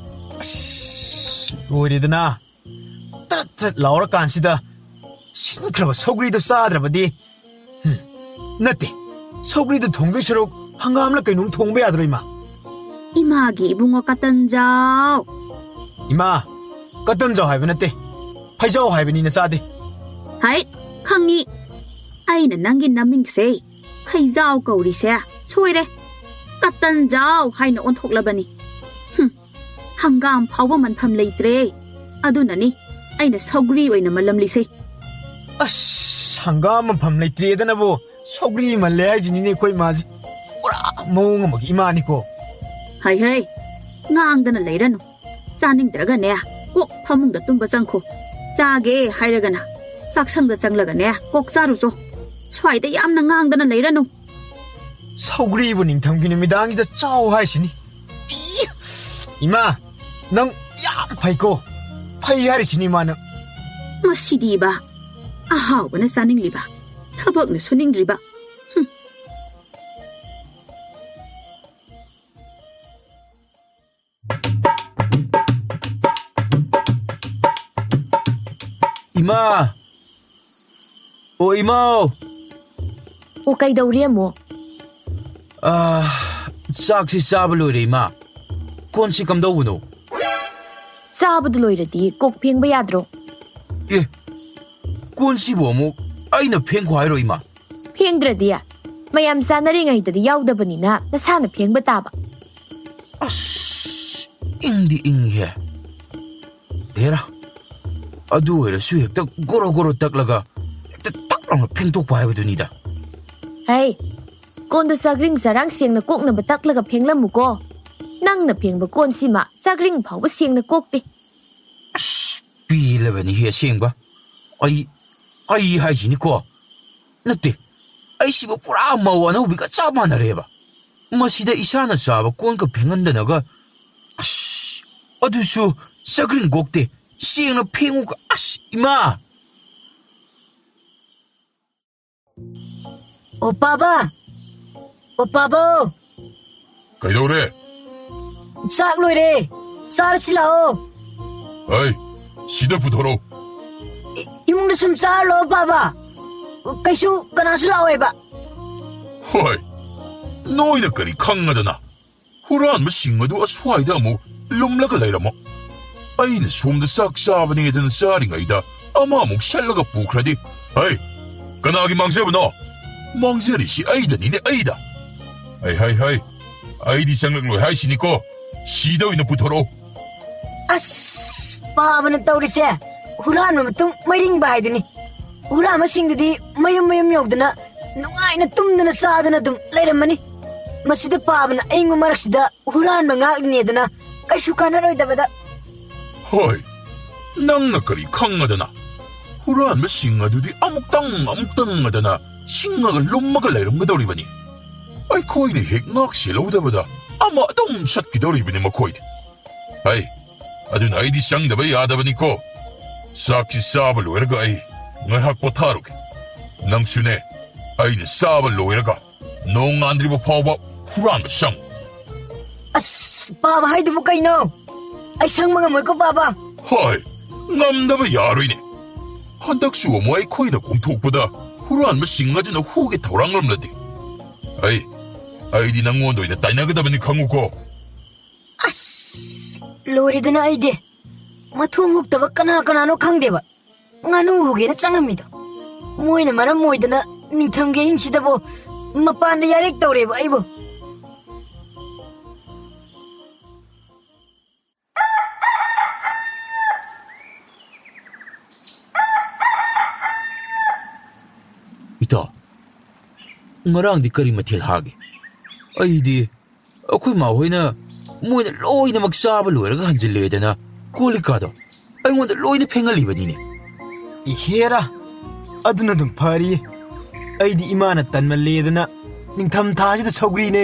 ꯑꯁ, ꯂꯣꯏꯔꯦꯗꯅ꯫ ꯇ꯭ꯔꯠ ꯇ꯭ꯔꯠ ꯂꯥꯎꯔꯀꯥꯟꯁꯤꯗ ꯁꯤꯟꯈ꯭ꯔꯕ ꯁꯧꯒ꯭ꯔꯤꯗꯣ ꯆꯥꯗ꯭ꯔꯕꯗꯤ? ꯍꯨꯝ, ꯅꯠꯇꯦ, ꯁꯧꯒ꯭ꯔꯤꯗꯣ ꯊꯣꯡꯗꯣꯏ ꯁꯔꯨꯛ ꯍꯪꯒꯥꯝꯂ ꯀꯩꯅꯣꯝ ꯊꯣꯡꯕ ꯌꯥꯗ꯭ꯔꯣ, ꯏꯃꯥ? ꯏꯃꯥꯒꯤ ꯏꯕꯨꯡꯉꯣ ꯀꯇꯟꯖꯥꯎ꯫ ꯏꯃꯥ, ꯀꯇꯟꯖꯥꯎ ꯍꯥꯏꯕ ꯅꯠꯇꯦ, ꯐꯩꯖꯥꯎ ꯍꯥꯏꯕꯅꯤ, ꯅꯆꯥꯗꯤ꯫ ꯍꯩ, ꯈꯪꯉꯤ꯫ ꯑꯩꯅ ꯅꯪꯒꯤ ꯅꯃꯤꯡꯁꯦ ꯐꯩꯖꯥꯎ ꯀꯧꯔꯤꯁꯦ ꯁꯣꯏꯔꯦ꯫ ꯀꯇꯟꯖꯥꯎ ꯍꯥꯏꯅ ꯑꯣꯟꯊꯣꯛꯂꯕꯅꯤ꯫ ꯍꯨꯝ, ꯍꯪꯒꯥꯝ ꯐꯥꯎꯕ ꯃꯟꯐꯝ ꯂꯩꯇ꯭ꯔꯦ꯫ ꯑꯗꯨꯅꯅꯤ ꯑꯩꯅ ꯁꯧꯒ꯭ꯔꯤ ꯑꯣꯏꯅ ꯃꯜꯂꯝꯂꯤꯁꯦ꯫ ꯑꯁ, ꯍꯪꯒꯥꯝ ꯃꯟꯐꯝ ꯂꯩꯇ꯭ꯔꯦꯗꯅꯕꯨ ꯁꯧꯒ꯭ꯔꯤ ꯃꯜꯂꯦ ꯍꯥꯏꯁꯤꯅꯤꯅꯦ ꯑꯩꯈꯣꯏ ꯏꯃꯥꯁꯦ꯫ ꯄꯨꯔꯥ ꯃꯑꯣꯡ ꯑꯃꯒꯤ ꯏꯃꯥꯅꯤꯀꯣ꯫ ꯍꯩ ꯍꯩ, ꯉꯥꯡꯗꯅ ꯂꯩꯔꯅꯨ꯫ ꯆꯥꯅꯤꯡꯗ꯭ꯔꯒꯅꯦ, ꯀꯣꯛ ꯐꯃꯨꯡꯗ ꯇꯨꯝꯕ ꯆꯪꯈꯣ꯫ ꯆꯥꯒꯦ ꯍꯥꯏꯔꯒꯅ ꯆꯥꯛꯁꯪꯗ ꯆꯪꯂꯒꯅꯦ, ꯀꯣꯛ ꯆꯥꯔꯨꯆꯣ꯫ ꯁ꯭ꯋꯥꯏꯗ ꯌꯥꯝꯅ ꯉꯥꯡꯗꯅ ꯂꯩꯔꯅꯨ꯫ ꯁꯧꯒ꯭ꯔꯤꯕꯨ ꯅꯤꯡꯊꯝꯒꯤ ꯅꯨꯃꯤꯗꯥꯡꯁꯤꯗ ꯆꯥꯎ ꯍꯥꯏꯁꯤꯅꯤ꯫ ꯏ! ꯏꯃꯥ, ꯅꯪ ꯌꯥꯝ ꯐꯩꯀꯣ꯫ ꯐꯩ ꯍꯥꯏꯔꯤꯁꯤꯅꯤ ꯏꯃꯥ ꯅꯪ꯫ ꯃꯁꯤꯗꯤꯕ, ꯑꯍꯥꯎꯕꯅ ꯆꯥꯅꯤꯡꯂꯤꯕ, ꯊꯕꯛꯅ ꯁꯨꯅꯤꯡꯗ꯭ꯔꯤꯕ꯫ ꯍꯨꯝ꯫ ꯏꯃꯥ! ꯑꯣ, ꯏꯃꯥꯎ! ꯑꯣ, ꯀꯩꯗꯧꯔꯦ ꯑꯃꯨꯛ? ꯑꯥ, ꯆꯥꯛꯁꯤ ꯆꯥꯕ ꯂꯣꯏꯔꯦ, ꯏꯃꯥ꯫ ꯀꯣꯟꯁꯤ ꯀꯝꯗꯧꯕꯅꯣ? ꯆꯥꯕꯗꯨ ꯂꯣꯏꯔꯗꯤ ꯀꯣꯛ ꯐꯦꯡꯕ ꯌꯥꯗ꯭ꯔꯣ? ꯑꯦ, ꯀꯣꯟꯁꯤꯕꯨ ꯑꯃꯨꯛ ꯑꯩꯅ ꯐꯦꯡꯈꯣ ꯍꯥꯏꯔꯣ, ꯏꯃꯥ? ꯐꯦꯡꯗ꯭ꯔꯗꯤ? ꯃꯌꯥꯝ ꯆꯥꯅꯔꯤꯉꯩꯗꯗꯤ ꯌꯥꯎꯗꯕꯅꯤꯅ ꯅꯁꯥꯅ ꯐꯦꯡꯕ ꯇꯥꯕ꯫ ꯑꯁ, ꯏꯪꯗꯤ ꯏꯪꯉꯤꯍꯦ꯫ ꯍꯦꯔꯥ, ꯑꯗꯨ ꯑꯣꯏꯔꯁꯨ ꯍꯦꯛꯇ ꯒꯣꯔꯣ ꯒꯣꯔꯣ ꯇꯛꯂꯒ ꯍꯦꯛꯇ ꯇꯛ ꯂꯥꯎꯅ ꯐꯦꯡꯗꯣꯛꯄ ꯍꯥꯏꯕꯗꯨꯅꯤꯗ꯫ ꯍꯩ, ꯀꯣꯟꯗꯣ ꯆꯥꯛꯔꯤꯡ ꯆꯔꯥꯡ ꯁꯦꯡꯅ ꯀꯣꯛꯅꯕ ꯇꯛꯂꯒ ꯐꯦꯡꯂꯝꯃꯨꯀꯣ꯫ ꯅꯪꯅ ꯐꯦꯡꯕ ꯀꯣꯟꯁꯤꯃ ꯆꯥꯛꯔꯤꯡ ꯐꯥꯎꯕ ꯁꯦꯡꯅ ꯀꯣꯛꯇꯦ꯫ ꯑꯁ, ꯄꯦꯜꯂꯕꯅꯤꯍꯦ ꯑꯁꯦꯡꯕ꯫ ꯑꯩ, ꯑꯩ ꯍꯥꯏꯁꯤꯅꯤꯀꯣ꯫ ꯅꯠꯇꯦ, ꯑꯩꯁꯤꯕꯨ ꯄꯨꯔꯥ ꯃꯧ ꯑꯅꯧꯕꯤꯒ ꯆꯞ ꯃꯥꯟꯅꯔꯦꯕ꯫ ꯃꯁꯤꯗ ꯏꯁꯥꯅ ꯆꯥꯕ ꯀꯣꯟꯒ ꯐꯦꯡꯍꯟꯗꯅꯒ, ꯑꯁ, ꯑꯗꯨꯁꯨ ꯆꯥꯛꯔꯤꯡ ꯀꯣꯛꯇꯦ, ꯁꯦꯡꯅ ꯐꯦꯡꯉꯨꯒ, ꯑꯁ, ꯏꯃꯥ! ꯑꯣ ꯄꯥꯕ! ꯑꯣ ꯄꯥꯕ! ꯀꯩꯗꯧꯔꯦ? ꯆꯥꯛ ꯂꯣꯏꯔꯦ꯫ ꯆꯥꯔꯁꯤ ꯂꯥꯛꯑꯣ꯫ ꯍꯩ, ꯁꯤꯗ ꯄꯨꯊꯣꯔꯛꯑꯣ꯫ ꯏ-, ꯏꯃꯨꯡꯗ ꯁꯨꯝ ꯆꯥꯔ ꯂꯥꯛꯑꯣ ꯄꯥꯕ꯫ ꯀꯩꯁꯨ ꯀꯅꯥꯁꯨ ꯂꯥꯛꯑꯣꯏꯕ꯫ ꯍꯣꯏ, ꯅꯣꯏꯅ ꯀꯔꯤ ꯈꯪꯉꯗꯅ? ꯍꯨꯔꯥꯟꯕꯁꯤꯡ ꯑꯗꯨ ꯑꯁ꯭ꯋꯥꯏꯗ ꯑꯃꯨꯛ ꯂꯨꯝꯂꯒ ꯂꯩꯔꯝꯃꯣ꯫ ꯑꯩꯅ ꯁꯣꯝꯗ ꯆꯥꯛ ꯆꯥꯕꯅꯦꯗꯅ ꯆꯥꯔꯤꯉꯩꯗ ꯑꯃ ꯑꯃꯨꯛ ꯁꯠꯂꯒ ꯄꯨꯈ꯭ꯔꯗꯤ꯫ ꯍꯩ, ꯀꯅꯥꯒꯤ ꯃꯥꯡꯖꯕꯅꯣ? ꯃꯥꯡꯖꯔꯤꯁꯤ ꯑꯩꯗꯅꯤꯅꯦ, ꯑꯩꯗ꯫ ꯍꯩ, ꯍꯩ, ꯍꯩ, ꯑꯩꯗꯤ ꯆꯪꯂꯛꯂꯣꯏ ꯍꯥꯏꯁꯤꯅꯤꯀꯣ꯫ ꯁꯤꯗ ꯑꯣꯏꯅ ꯄꯨꯊꯣꯔꯛꯑꯣ꯫ ꯑꯁ, ꯄꯥꯕꯅ ꯇꯧꯔꯤꯁꯦ ꯍꯨꯔꯥꯟꯕ ꯃꯇꯨꯡ ꯃꯩꯔꯤꯡꯕ ꯍꯥꯏꯗꯨꯅꯤ꯫ ꯍꯨꯔꯥꯟꯕꯁꯤꯡꯗꯨꯗꯤ ꯃꯌꯨꯝ ꯃꯌꯨꯝ ꯌꯧꯗꯅ ꯅꯨꯡꯉꯥꯏꯅ ꯇꯨꯝꯗꯅ ꯆꯥꯗꯅ ꯑꯗꯨꯝ ꯂꯩꯔꯝꯃꯅꯤ꯫ ꯃꯁꯤꯗ ꯄꯥꯕꯅ ꯑꯌꯤꯡꯕ ꯃꯔꯛꯁꯤꯗ ꯍꯨꯔꯥꯟꯕ ꯉꯥꯛꯂꯤꯅꯦꯗꯅ ꯀꯩꯁꯨ ꯀꯥꯟꯅꯔꯣꯏꯗꯕꯗ꯫ ꯍꯣꯏ, ꯅꯪꯅ ꯀꯔꯤ ꯈꯪꯉꯗꯅ? ꯍꯨꯔꯥꯟꯕꯁꯤꯡ ꯑꯗꯨꯗꯤ ꯑꯃꯨꯛꯇꯪ ꯑꯃꯨꯛꯇꯪ ꯑꯗꯅ ꯁꯤꯡꯉꯒ ꯂꯨꯝꯃꯒ ꯂꯩꯔꯝꯒꯗꯧꯔꯤꯕꯅꯤ꯫ ꯑꯩꯈꯣꯏꯅ ꯍꯦꯛ ꯉꯥꯛ ꯁꯦꯜꯍꯧꯗꯕꯗ ꯑꯃ ꯑꯗꯨꯝ ꯁꯠꯈꯤꯗꯧꯔꯤꯕꯅꯤ ꯃꯈꯣꯏꯗꯤ꯫ ꯍꯩ, ꯑꯗꯨꯅ ꯑꯩꯗꯤ ꯆꯪꯗꯕ ꯌꯥꯗꯕꯅꯤꯀꯣ꯫ ꯆꯥꯛꯁꯤ ꯆꯥꯕ ꯂꯣꯏꯔꯒ ꯑꯩ ꯉꯥꯏꯍꯥꯛ ꯄꯣꯊꯥꯔꯨꯒꯦ꯫ ꯅꯪꯁꯨꯅꯦ, ꯑꯩꯅ ꯆꯥꯕ ꯂꯣꯏꯔꯒ ꯅꯣꯡꯉꯥꯟꯗ꯭ꯔꯤꯕ ꯐꯥꯎꯕ ꯍꯨꯔꯥꯟꯕ ꯆꯪ꯫ ꯑꯁ, ꯄꯥꯕ ꯍꯥꯏꯗꯨꯕꯨ ꯀꯩꯅꯣ? ꯑꯩ ꯁꯪꯕ ꯉꯝꯃꯣꯏꯀꯣ, ꯄꯥꯕ꯫ ꯍꯣꯏ, ꯉꯝꯗꯕ ꯌꯥꯔꯣꯏꯅꯦ꯫ ꯍꯟꯗꯛꯁꯨ ꯑꯃꯨꯛ ꯑꯩꯈꯣꯏꯅ ꯀꯣꯝꯊꯣꯛꯄꯗ ꯍꯨꯔꯥꯟꯕꯁꯤꯡ ꯑꯗꯨꯅ ꯍꯨꯒꯦ ꯊꯧꯔꯥꯡꯂꯝꯂꯗꯤ꯫ ꯑꯩ ꯑꯩꯗꯤ ꯅꯪꯉꯣꯟꯗ ꯑꯣꯏꯅ ꯇꯥꯏꯅꯒꯗꯕꯅꯤ, ꯈꯪꯉꯨꯀꯣ꯫ ꯑꯁ, ꯂꯣꯏꯔꯦꯗꯅ ꯑꯩꯗꯤ꯫ ꯃꯊꯣꯡ ꯍꯨꯛꯇꯕ ꯀꯅꯥ ꯀꯅꯥꯅꯣ ꯈꯪꯗꯦꯕ꯫ ꯉꯥꯅꯨ ꯍꯨꯒꯦꯅ ꯆꯪꯉꯝꯃꯤꯗꯣ꯫ ꯃꯣꯏꯅ ꯃꯔꯝ ꯑꯣꯏꯗꯅ ꯅꯤꯡꯊꯝꯒꯤ ꯑꯍꯤꯡꯁꯤꯗꯕꯨ ꯃꯄꯥꯟꯗ ꯌꯥꯔꯦꯛ ꯇꯧꯔꯦꯕ ꯑꯩꯕꯨ꯫ ꯏꯇꯥꯎ, ꯉꯔꯥꯡꯗꯤ ꯀꯔꯤ ꯃꯊꯦꯜ ꯍꯥꯒꯦ? ꯑꯩꯗꯤ ꯑꯩꯈꯣꯏ ꯃꯥ ꯍꯣꯏꯅ ꯃꯣꯏꯅ ꯂꯣꯏꯅꯃꯛ ꯆꯥꯕ ꯂꯣꯏꯔꯒ ꯍꯟꯖꯤꯜꯂꯦꯗꯅ ꯀꯣꯜ ꯂꯤꯛꯀꯥꯗꯣ ꯑꯩꯉꯣꯟꯗ ꯂꯣꯏꯅ ꯐꯦꯡꯍꯜꯂꯤꯕꯅꯤꯅꯦ꯫ ꯏꯍꯦꯔꯥ, ꯑꯗꯨꯅ ꯑꯗꯨꯝ ꯐꯔꯤ꯫ ꯑꯩꯗꯤ ꯏꯃꯥꯅ ꯇꯟꯃꯜꯂꯦꯗꯅ ꯅꯤꯡꯊꯝ ꯊꯥꯁꯤꯗ ꯁꯧꯒ꯭ꯔꯤꯅꯦ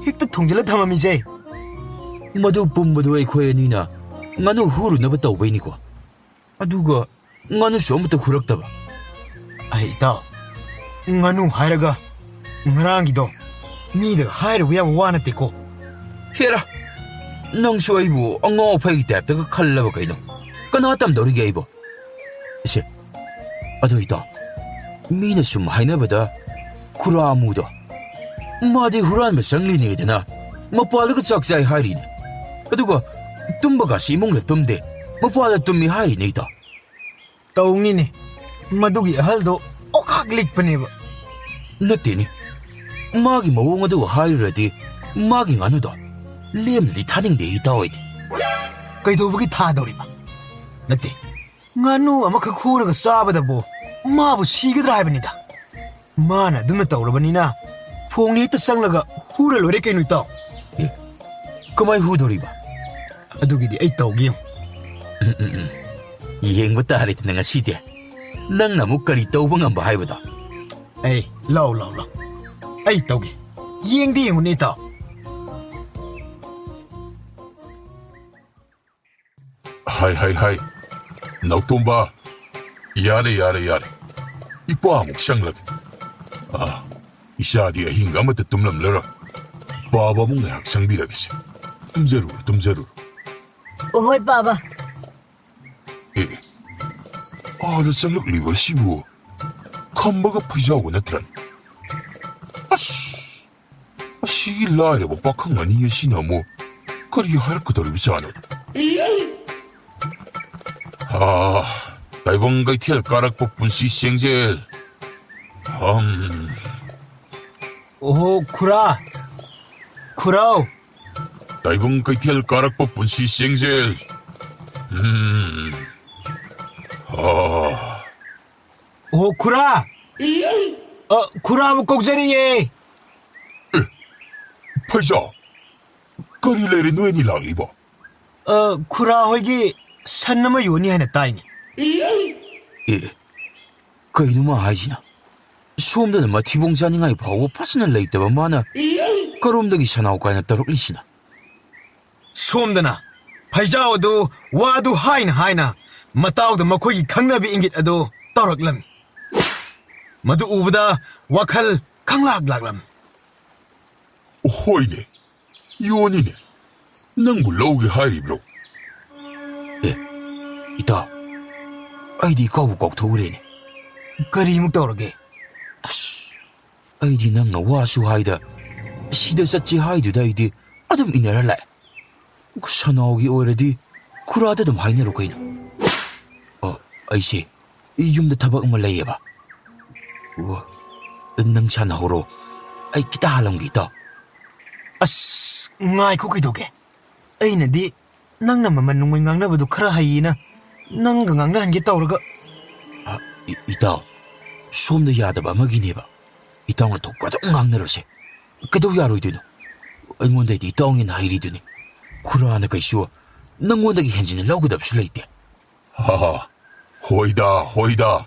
ꯍꯦꯛꯇ ꯊꯣꯡꯖꯤꯜꯂ ꯊꯝꯃꯝꯃꯤꯁꯦ꯫ ꯃꯗꯨ ꯄꯨꯝꯕꯗꯨ ꯑꯩꯈꯣꯏ ꯑꯅꯤꯅ ꯉꯥꯅꯨ ꯍꯨꯔꯨꯅꯕ ꯇꯧꯕꯩꯅꯤꯀꯣ꯫ ꯑꯗꯨꯒ ꯉꯥꯅꯨꯁꯨ ꯑꯃꯠꯇ ꯍꯨꯔꯛꯇꯕ꯫ ꯑꯩ ꯏꯇꯥꯎ, ꯉꯥꯅꯨ ꯍꯥꯏꯔꯒ ꯉꯔꯥꯡꯒꯤꯗꯣ ꯃꯤꯗꯒ ꯍꯥꯏꯔꯨꯕ ꯌꯥꯕ ꯋꯥ ꯅꯠꯇꯦꯀꯣ꯫ ꯍꯦꯔꯥ, ꯅꯪꯁꯨ ꯑꯩꯕꯨ ꯑꯉꯥꯎ ꯑꯐꯩꯒꯤ ꯇꯥꯏꯞꯇꯒ ꯈꯜꯂꯕ ꯀꯩꯅꯣ? ꯀꯅꯥ ꯇꯝꯗꯧꯔꯤꯒꯦ ꯑꯩꯕꯨ? ꯏꯁꯦ, ꯑꯗꯨ ꯏꯇꯥꯎ, ꯃꯤꯅ ꯁꯨꯝ ꯍꯥꯏꯅꯕꯗ ꯈꯨꯔꯥ ꯑꯃꯨꯗꯣ, ꯃꯥꯗꯤ ꯍꯨꯔꯥꯟꯕ ꯆꯪꯂꯤꯅꯦꯗꯅ ꯃꯄꯥꯜꯗꯒ ꯆꯥꯛ ꯆꯥꯏ ꯍꯥꯏꯔꯤꯅꯦ꯫ ꯑꯗꯨꯒ ꯇꯨꯝꯕꯒꯁꯤ ꯏꯃꯨꯡꯗ ꯇꯨꯝꯗꯦ, ꯃꯄꯥꯜꯗ ꯇꯨꯝꯃꯤ ꯍꯥꯏꯔꯤꯅꯦ ꯏꯇꯥꯎ꯫ ꯇꯧꯅꯤꯅꯦ, ꯃꯗꯨꯒꯤ ꯑꯍꯜꯗꯣ ꯑꯣꯈꯥꯛ ꯂꯤꯛꯄꯅꯦꯕ꯫ ꯅꯠꯇꯦꯅꯦ, ꯃꯥꯒꯤ ꯃꯑꯣꯡ ꯑꯗꯨ ꯍꯥꯏꯔꯨꯔꯗꯤ ꯃꯥꯒꯤ ꯉꯥꯅꯨꯗꯣ ꯂꯦꯝꯅꯗꯤ ꯊꯥꯅꯤꯡꯗꯦ ꯏꯇꯥꯎ ꯑꯩꯗꯤ꯫ ꯀꯩꯗꯧꯕꯒꯤ ꯊꯥꯗꯧꯔꯤꯕ? ꯅꯠꯇꯦ, ꯉꯥꯅꯨ ꯑꯃꯈꯛ ꯍꯨꯔꯒ ꯆꯥꯕꯗꯕꯨ ꯃꯥꯕꯨ ꯁꯤꯒꯗ꯭ꯔꯥ ꯍꯥꯏꯕꯅꯤꯗ꯫ ꯃꯥꯅ ꯑꯗꯨꯝꯅ ꯇꯧꯔꯕꯅꯤꯅ ꯐꯣꯡꯅ ꯍꯦꯛꯇ ꯆꯪꯂꯒ ꯍꯨꯔ ꯂꯣꯏꯔꯦ ꯀꯩꯅꯣ ꯏꯇꯥꯎ꯫ ꯑꯦ, ꯀꯃꯥꯏ ꯍꯨꯗꯧꯔꯤꯕ? ꯑꯗꯨꯒꯤꯗꯤ ꯑꯩ ꯇꯧꯒꯦ ꯌꯦꯡꯉꯨ꯫ ꯎꯝ, ꯎꯝ, ꯎꯝ꯫ ꯌꯦꯡꯕ ꯇꯥꯔꯦꯗꯅ ꯉꯁꯤꯗꯤ꯫ ꯅꯪꯅ ꯑꯃꯨꯛ ꯀꯔꯤ ꯇꯧꯕ ꯉꯝꯕ ꯍꯥꯏꯕꯗꯣ꯫ ꯑꯩ, ꯂꯥꯎ, ꯂꯥꯎ, ꯂꯥꯎ꯫ ꯑꯩ ꯇꯧꯒꯦ꯫ ꯌꯦꯡꯗꯤ ꯌꯦꯡꯉꯨꯅꯦ ꯏꯇꯥꯎ꯫ ꯍꯥꯏ, ꯍꯥꯏ, ꯍꯥꯏ꯫ ꯅꯥꯎꯇꯣꯝꯕ, ꯌꯥꯔꯦ, ꯌꯥꯔꯦ, ꯌꯥꯔꯦ꯫ ꯏꯄꯥ ꯑꯃꯨꯛ ꯆꯪꯂꯒꯦ꯫ ꯑꯥ, ꯏꯆꯥꯗꯤ ꯑꯍꯤꯡꯒ ꯑꯃꯠꯇ ꯇꯨꯝꯂꯝꯂꯔꯣꯏ꯫ ꯄꯥꯕ ꯑꯃꯨꯛ ꯉꯥꯏꯍꯥꯛ ꯆꯪꯕꯤꯔꯒꯦꯁꯦ꯫ ꯇꯨꯝꯖꯔꯨꯔꯣ, ꯇꯨꯝꯖꯔꯨꯔꯣ꯫ ꯍꯣꯏ, ꯄꯥꯕ꯫ ꯑꯦ, ꯑꯥꯗ ꯆꯪꯂꯛꯂꯤꯕ ꯑꯁꯤꯕꯨ ꯈꯝꯕꯒ ꯐꯩꯖꯥꯎꯒ ꯅꯠꯇ꯭ꯔꯅꯦ? ꯑꯁ! ꯑꯁ, ꯁꯤꯒꯤ ꯂꯥꯏꯔꯕ ꯄꯥꯈꯪ ꯑꯅꯤ ꯑꯁꯤꯅ ꯑꯃꯨꯛ ꯀꯔꯤ ꯍꯥꯏꯔꯛꯀꯗꯧꯔꯤꯕꯖꯥꯠꯅꯣ? ꯑꯥ, ꯇꯥꯏꯕꯪ ꯀꯩꯊꯦꯜ ꯀꯥꯔꯛꯄ ꯄꯨꯟꯁꯤ ꯆꯦꯡꯖꯦꯜ꯫ ꯍꯝ꯫ ꯑꯣꯍꯣ, ꯈꯨꯔꯥ꯫ ꯈꯨꯔꯥꯎ꯫ ꯇꯥꯏꯕꯪ ꯀꯩꯊꯦꯜ ꯀꯥꯔꯛꯄ ꯄꯨꯟꯁꯤ ꯆꯦꯡꯖꯦꯜ꯫ ꯎꯝ꯫ ꯑꯥ꯫ ꯑꯣ, ꯈꯨꯔꯥ꯫ ꯑ, ꯈꯨꯔꯥꯕꯨ ꯀꯧꯖꯔꯤꯌꯦ꯫ ꯐꯩꯖꯥ, ꯀꯔꯤ ꯂꯩꯔꯦ ꯅꯣꯏ ꯑꯅꯤ ꯂꯥꯛꯂꯤꯕꯣ? ꯑ, ꯈꯨꯔꯥ ꯍꯣꯏꯒꯤ ꯁꯟ ꯑꯃ ꯌꯣꯟꯅꯤ ꯍꯥꯏꯅ ꯇꯥꯏꯅꯦ꯫ ꯑꯦ, ꯀꯩꯅꯣ ꯃꯥ ꯍꯥꯏꯁꯤꯅ? ꯁꯣꯝꯗꯅ ꯃꯊꯤꯕꯣꯡ ꯆꯥꯅꯤꯡꯉꯥꯏ ꯐꯥꯎꯕ ꯐꯖꯅ ꯂꯩꯇꯕ ꯃꯥꯅ ꯀꯔꯣꯝꯗꯒꯤ ꯁꯟꯅꯥꯎ ꯀꯥꯏꯅ ꯇꯧꯔꯛꯂꯤꯁꯤꯅ? ꯁꯣꯝꯗꯅ ꯐꯩꯖꯥꯎ ꯑꯗꯨ ꯋꯥꯗꯨ ꯍꯥꯏꯅ ꯍꯥꯏꯅ ꯃꯇꯥꯎꯗ ꯃꯈꯣꯏꯒꯤ ꯈꯪꯅꯕꯤ ꯏꯪꯒꯤꯠ ꯑꯗꯨ ꯇꯧꯔꯛꯂꯝꯃꯤ꯫ ꯃꯗꯨ ꯎꯕꯗ ꯋꯥꯈꯜ ꯈꯪꯂꯥꯛ ꯂꯥꯛꯂꯝꯃꯤ꯫ ꯍꯣꯏꯅꯦ, ꯌꯣꯟꯅꯤꯅꯦ꯫ ꯅꯪꯕꯨ ꯂꯧꯒꯦ ꯍꯥꯏꯔꯤꯕ꯭ꯔꯣ? ꯑꯦ, ꯏꯇꯥꯎ, ꯑꯩꯗꯤ ꯏꯀꯥꯎꯕꯨ ꯀꯥꯎꯊꯣꯛꯎꯔꯦꯅꯦ꯫ ꯀꯔꯤꯃꯨꯛ ꯇꯧꯔꯒꯦ? ꯑꯁ, ꯑꯩꯗꯤ ꯅꯪꯅ ꯋꯥꯁꯨ ꯍꯥꯏꯗ, ꯁꯤꯗ ꯆꯠꯁꯤ ꯍꯥꯏꯗꯨꯗ ꯑꯩꯗꯤ ꯑꯗꯨꯝ ꯏꯟꯅꯔ ꯂꯥꯛꯑꯦ꯫ ꯁꯅꯥꯎꯒꯤ ꯑꯣꯏꯔꯗꯤ ꯈꯨꯔꯥꯗ ꯑꯗꯨꯝ ꯍꯥꯏꯅꯔꯣ ꯀꯩꯅꯣ꯫ ꯑꯣ, ꯑꯩꯁꯦ ꯌꯨꯝꯗ ꯊꯕꯛ ꯑꯃ ꯂꯩꯌꯦꯕ꯫ ꯑꯣ, ꯅꯪ ꯁꯥꯟꯅꯍꯧꯔꯣ, ꯑꯩ ꯈꯤꯇ ꯍꯥꯜꯂꯝꯒꯦ, ꯏꯇꯥꯎ꯫ ꯑꯁ, ꯉꯥꯏꯈꯣ, ꯀꯩꯗꯧꯒꯦ? ꯑꯩꯅꯗꯤ ꯅꯪꯅ ꯃꯃꯜ ꯅꯨꯡꯃꯩ ꯉꯥꯡꯅꯕꯗꯨ ꯈꯔ ꯍꯩꯌꯦꯅ ꯅꯪꯒ ꯉꯥꯡꯅꯍꯟꯒꯦ ꯇꯧꯔꯒ꯫ ꯑ, ꯏ-, ꯏꯇꯥꯎ, ꯁꯣꯝꯗ ꯌꯥꯗꯕ ꯑꯃꯒꯤꯅꯦꯕ꯫ ꯏꯇꯥꯎꯅ ꯊꯣꯛꯄ ꯑꯗꯨꯝ ꯉꯥꯡꯅꯔꯣꯁꯦ꯫ ꯀꯩꯗꯧ ꯌꯥꯔꯣꯏꯗꯣꯏꯅꯣ? ꯑꯩꯉꯣꯟꯗꯩꯗꯤ ꯏꯇꯥꯎꯅ ꯍꯦꯟꯅ ꯍꯩꯔꯤꯗꯨꯅꯤ꯫ ꯈꯨꯔꯥꯅ ꯀꯩꯁꯨ ꯅꯪꯉꯣꯟꯗꯒꯤ ꯍꯦꯟꯖꯤꯟꯅ ꯂꯧꯒꯗꯕꯁꯨ ꯂꯩꯇꯦ꯫ ꯍꯥ, ꯍꯣꯏꯗ, ꯍꯣꯏꯗ꯫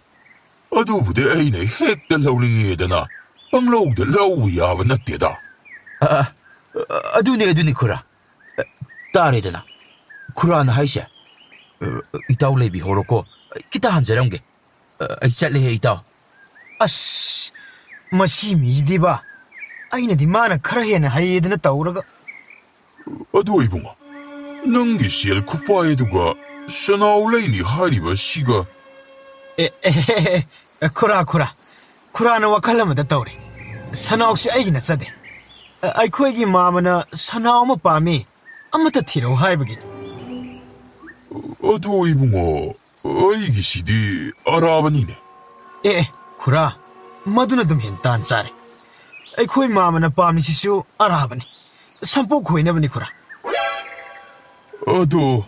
ꯑꯗꯨꯕꯨꯗꯤ ꯑꯩꯅ ꯍꯦꯛꯇ ꯂꯧꯅꯤꯡꯉꯦꯗꯅ ꯄꯪꯂꯧꯗ ꯂꯧꯕ ꯌꯥꯕ ꯅꯠꯇꯦꯗ꯫ ꯑ, ꯑ, ꯑꯗꯨꯅꯤ, ꯑꯗꯨꯅꯤ, ꯈꯨꯔꯥ꯫ ꯑ, ꯇꯥꯔꯦꯗꯅ꯫ ꯈꯨꯔꯥꯅ ꯍꯥꯏꯁꯦ꯫ ꯑ, ꯏꯇꯥꯎ ꯂꯩꯕꯤꯍꯧꯔꯣꯀꯣ꯫ ꯈꯤꯇ ꯍꯟꯖꯔꯝꯒꯦ꯫ ꯑ, ꯑꯩ ꯆꯠꯂꯦꯍꯦ, ꯏꯇꯥꯎ꯫ ꯑꯁ, ꯃꯁꯤ ꯃꯤꯁꯤꯗꯤꯕ꯫ ꯑꯩꯅꯗꯤ ꯃꯥꯅ ꯈꯔ ꯍꯦꯟꯅ ꯍꯩꯌꯦꯗꯅ ꯇꯧꯔꯒ꯫ ꯑꯗꯨ ꯏꯕꯨꯡꯉꯣ, ꯅꯪꯒꯤ ꯁꯦꯜ ꯈꯨꯄꯥꯏ ꯑꯗꯨꯒ ꯁꯅꯥꯎ ꯂꯩꯅꯤ ꯍꯥꯏꯔꯤꯕ ꯑꯁꯤꯒ? ꯑꯦ, ꯑꯦ, ꯑꯦ, ꯑꯦ, ꯈꯨꯔꯥ, ꯈꯨꯔꯥ, ꯈꯨꯔꯥꯅ ꯋꯥꯈꯜ ꯑꯃꯗ ꯇꯧꯔꯦ꯫ ꯁꯅꯥꯎꯁꯤ ꯑꯩꯒꯤ ꯅꯠꯆꯗꯦ꯫ ꯑ-, ꯑꯩꯈꯣꯏꯒꯤ ꯃꯥꯃꯅ ꯁꯅꯥꯎ ꯑꯃ ꯄꯥꯝꯃꯤ, ꯑꯃꯠꯇ ꯊꯤꯔꯛꯎ ꯍꯥꯏꯕꯒꯤꯅꯤ꯫ ꯑꯗꯣ ꯏꯕꯨꯡꯉꯣ, ꯑꯩꯒꯤꯁꯤꯗꯤ ꯑꯔꯥꯕꯅꯤꯅꯦ꯫ ꯑꯦ, ꯑꯦ, ꯈꯨꯔꯥ, ꯃꯗꯨꯅ ꯑꯗꯨꯝ ꯍꯦꯟ ꯇꯥꯟ ꯆꯥꯔꯦ꯫ ꯑꯩꯈꯣꯏ ꯃꯥꯃꯅ ꯄꯥꯝꯃꯤꯁꯤꯁꯨ ꯑꯔꯥꯕꯅꯤ꯫ ꯁꯝꯄꯣꯛ ꯈꯣꯏꯅꯕꯅꯤ, ꯈꯨꯔꯥ꯫ ꯑꯗꯣ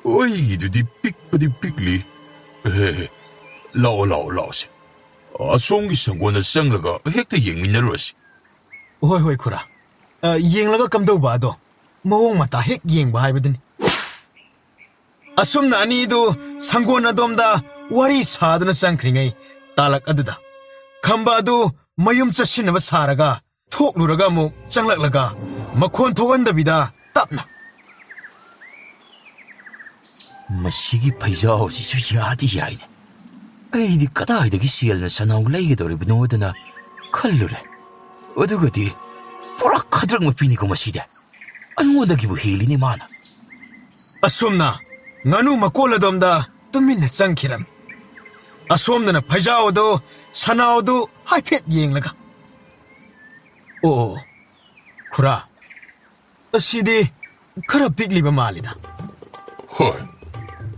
ꯑꯩꯒꯤꯗꯨꯗꯤ ꯄꯤꯛꯄꯗꯤ ꯄꯤꯛꯂꯤ꯫ ꯑꯦ, ꯂꯥꯛꯑꯣ, ꯂꯥꯛꯑꯣ, ꯂꯥꯛꯑꯣꯁꯦ꯫ ꯑꯁꯣꯝꯒꯤ ꯁꯪꯒꯣꯟꯗ ꯆꯪꯂꯒ ꯍꯦꯛꯇ ꯌꯦꯡꯃꯤꯟꯅꯔꯨꯔꯁꯤ꯫ ꯍꯣꯏ, ꯍꯣꯏ, ꯈꯨꯔꯥ꯫ ꯑ, ꯌꯦꯡꯂꯒ ꯀꯝꯗꯧꯕ ꯑꯗꯣ? ꯃꯑꯣꯡ ꯃꯇꯥ ꯍꯦꯛ ꯌꯦꯡꯕ ꯍꯥꯏꯕꯗꯨꯅꯤ꯫ ꯑꯁꯨꯝꯅ ꯑꯅꯤꯗꯨ ꯁꯪꯒꯣꯟ ꯑꯗꯣꯝꯗ ꯋꯥꯔꯤ ꯁꯥꯗꯨꯅ ꯆꯪꯈ꯭ꯔꯤꯉꯩ ꯇꯥꯂꯛ ꯑꯗꯨꯗ ꯈꯝꯕ ꯑꯗꯨ ꯃꯌꯨꯝ ꯆꯠꯁꯤꯟꯅꯕ ꯁꯥꯔꯒ ꯊꯣꯛꯂꯨꯔꯒ ꯑꯃꯨꯛ ꯆꯪꯂꯛꯂꯒ ꯃꯈꯣꯟ ꯊꯣꯛꯍꯟꯗꯕꯤꯗ ꯇꯞꯅ, "ꯃꯁꯤꯒꯤ ꯐꯩꯖꯥꯎꯁꯤꯁꯨ ꯌꯥꯗꯤ ꯌꯥꯏꯅꯦ꯫ ꯑꯩꯗꯤ ꯀꯗꯥꯏꯗꯒꯤ ꯁꯦꯜꯅ ꯁꯅꯥꯎ ꯂꯩꯒꯗꯧꯔꯤꯕꯅꯣꯗꯅ ꯈꯜꯂꯨꯔꯦ꯫ ꯑꯗꯨꯒꯗꯤ ꯄꯨꯔꯥ ꯈꯗ꯭ꯔꯛ ꯃꯄꯤꯅꯤꯀꯣ ꯃꯁꯤꯗꯤ꯫ ꯑꯩꯉꯣꯟꯗꯒꯤꯕꯨ ꯍꯦꯜꯂꯤꯅꯦ ꯃꯥꯅ꯫" ꯑꯁꯨꯝꯅ ꯉꯥꯅꯨ ꯃꯀꯣꯜ ꯑꯗꯣꯝꯗ ꯇꯨꯃꯤꯟꯅ ꯆꯪꯈꯤꯔꯝꯃꯤ꯫ ꯑꯁꯣꯝꯗꯅ ꯐꯩꯖꯥꯎ ꯑꯗꯨ, ꯁꯅꯥꯎ ꯑꯗꯨ ꯍꯥꯏꯐꯦꯠ ꯌꯦꯡꯂꯒ, "ꯑꯣ, ꯈꯨꯔꯥ, ꯑꯁꯤꯗꯤ ꯈꯔ ꯄꯤꯛꯂꯤꯕ ꯃꯥꯜꯂꯤꯗ꯫" "ꯍꯣꯏ,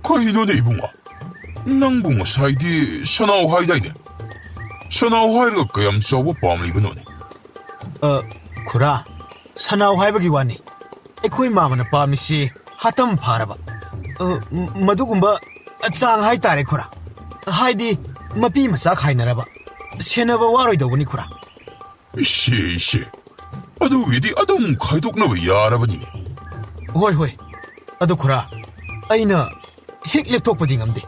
ꯀꯔꯤꯅꯣꯅꯦ ꯏꯕꯨꯡꯉꯣ? ꯅꯪꯕꯨ ꯉꯁꯥꯏꯗꯤ ꯁꯅꯥꯎ ꯍꯥꯏꯗꯥꯏꯅꯦ? ꯁꯅꯥꯎ ꯍꯥꯏꯔꯒ ꯀꯌꯥꯝ ꯆꯥꯎꯕ ꯄꯥꯝꯂꯤꯕꯅꯣꯅꯦ?" "ꯑ, ꯈꯨꯔꯥ, ꯁꯅꯥꯎ ꯍꯥꯏꯕꯒꯤ ꯋꯥꯅꯤ꯫ ꯑꯩꯈꯣꯏ ꯃꯥꯃꯅ ꯄꯥꯝꯃꯤꯁꯤ ꯍꯥꯇꯝ ꯐꯥꯔꯕ, ꯑ, ꯃꯗꯨꯒꯨꯝꯕ ꯆꯥꯡ ꯍꯥꯏꯇꯥꯔꯦ, ꯈꯨꯔꯥ꯫ ꯍꯥꯏꯗꯤ ꯃꯄꯤ ꯃꯆꯥ ꯈꯥꯏꯅꯔꯕ, ꯁꯦꯟꯅꯕ ꯋꯥꯔꯣꯏꯗꯧꯕꯅꯤ, ꯈꯨꯔꯥ꯫" "ꯏꯁꯦ, ꯏꯁꯦ, ꯑꯗꯨꯒꯤꯗꯤ ꯑꯗꯨꯝ ꯈꯥꯏꯗꯣꯛꯅꯕ ꯌꯥꯔꯕꯅꯤꯅꯦ꯫" "ꯍꯣꯏ, ꯍꯣꯏ꯫ ꯑꯗꯨ ꯈꯨꯔꯥ, ꯑꯩꯅ ꯍꯦꯛ ꯂꯦꯞꯊꯣꯛꯄꯗꯤ ꯉꯝꯗꯦ꯫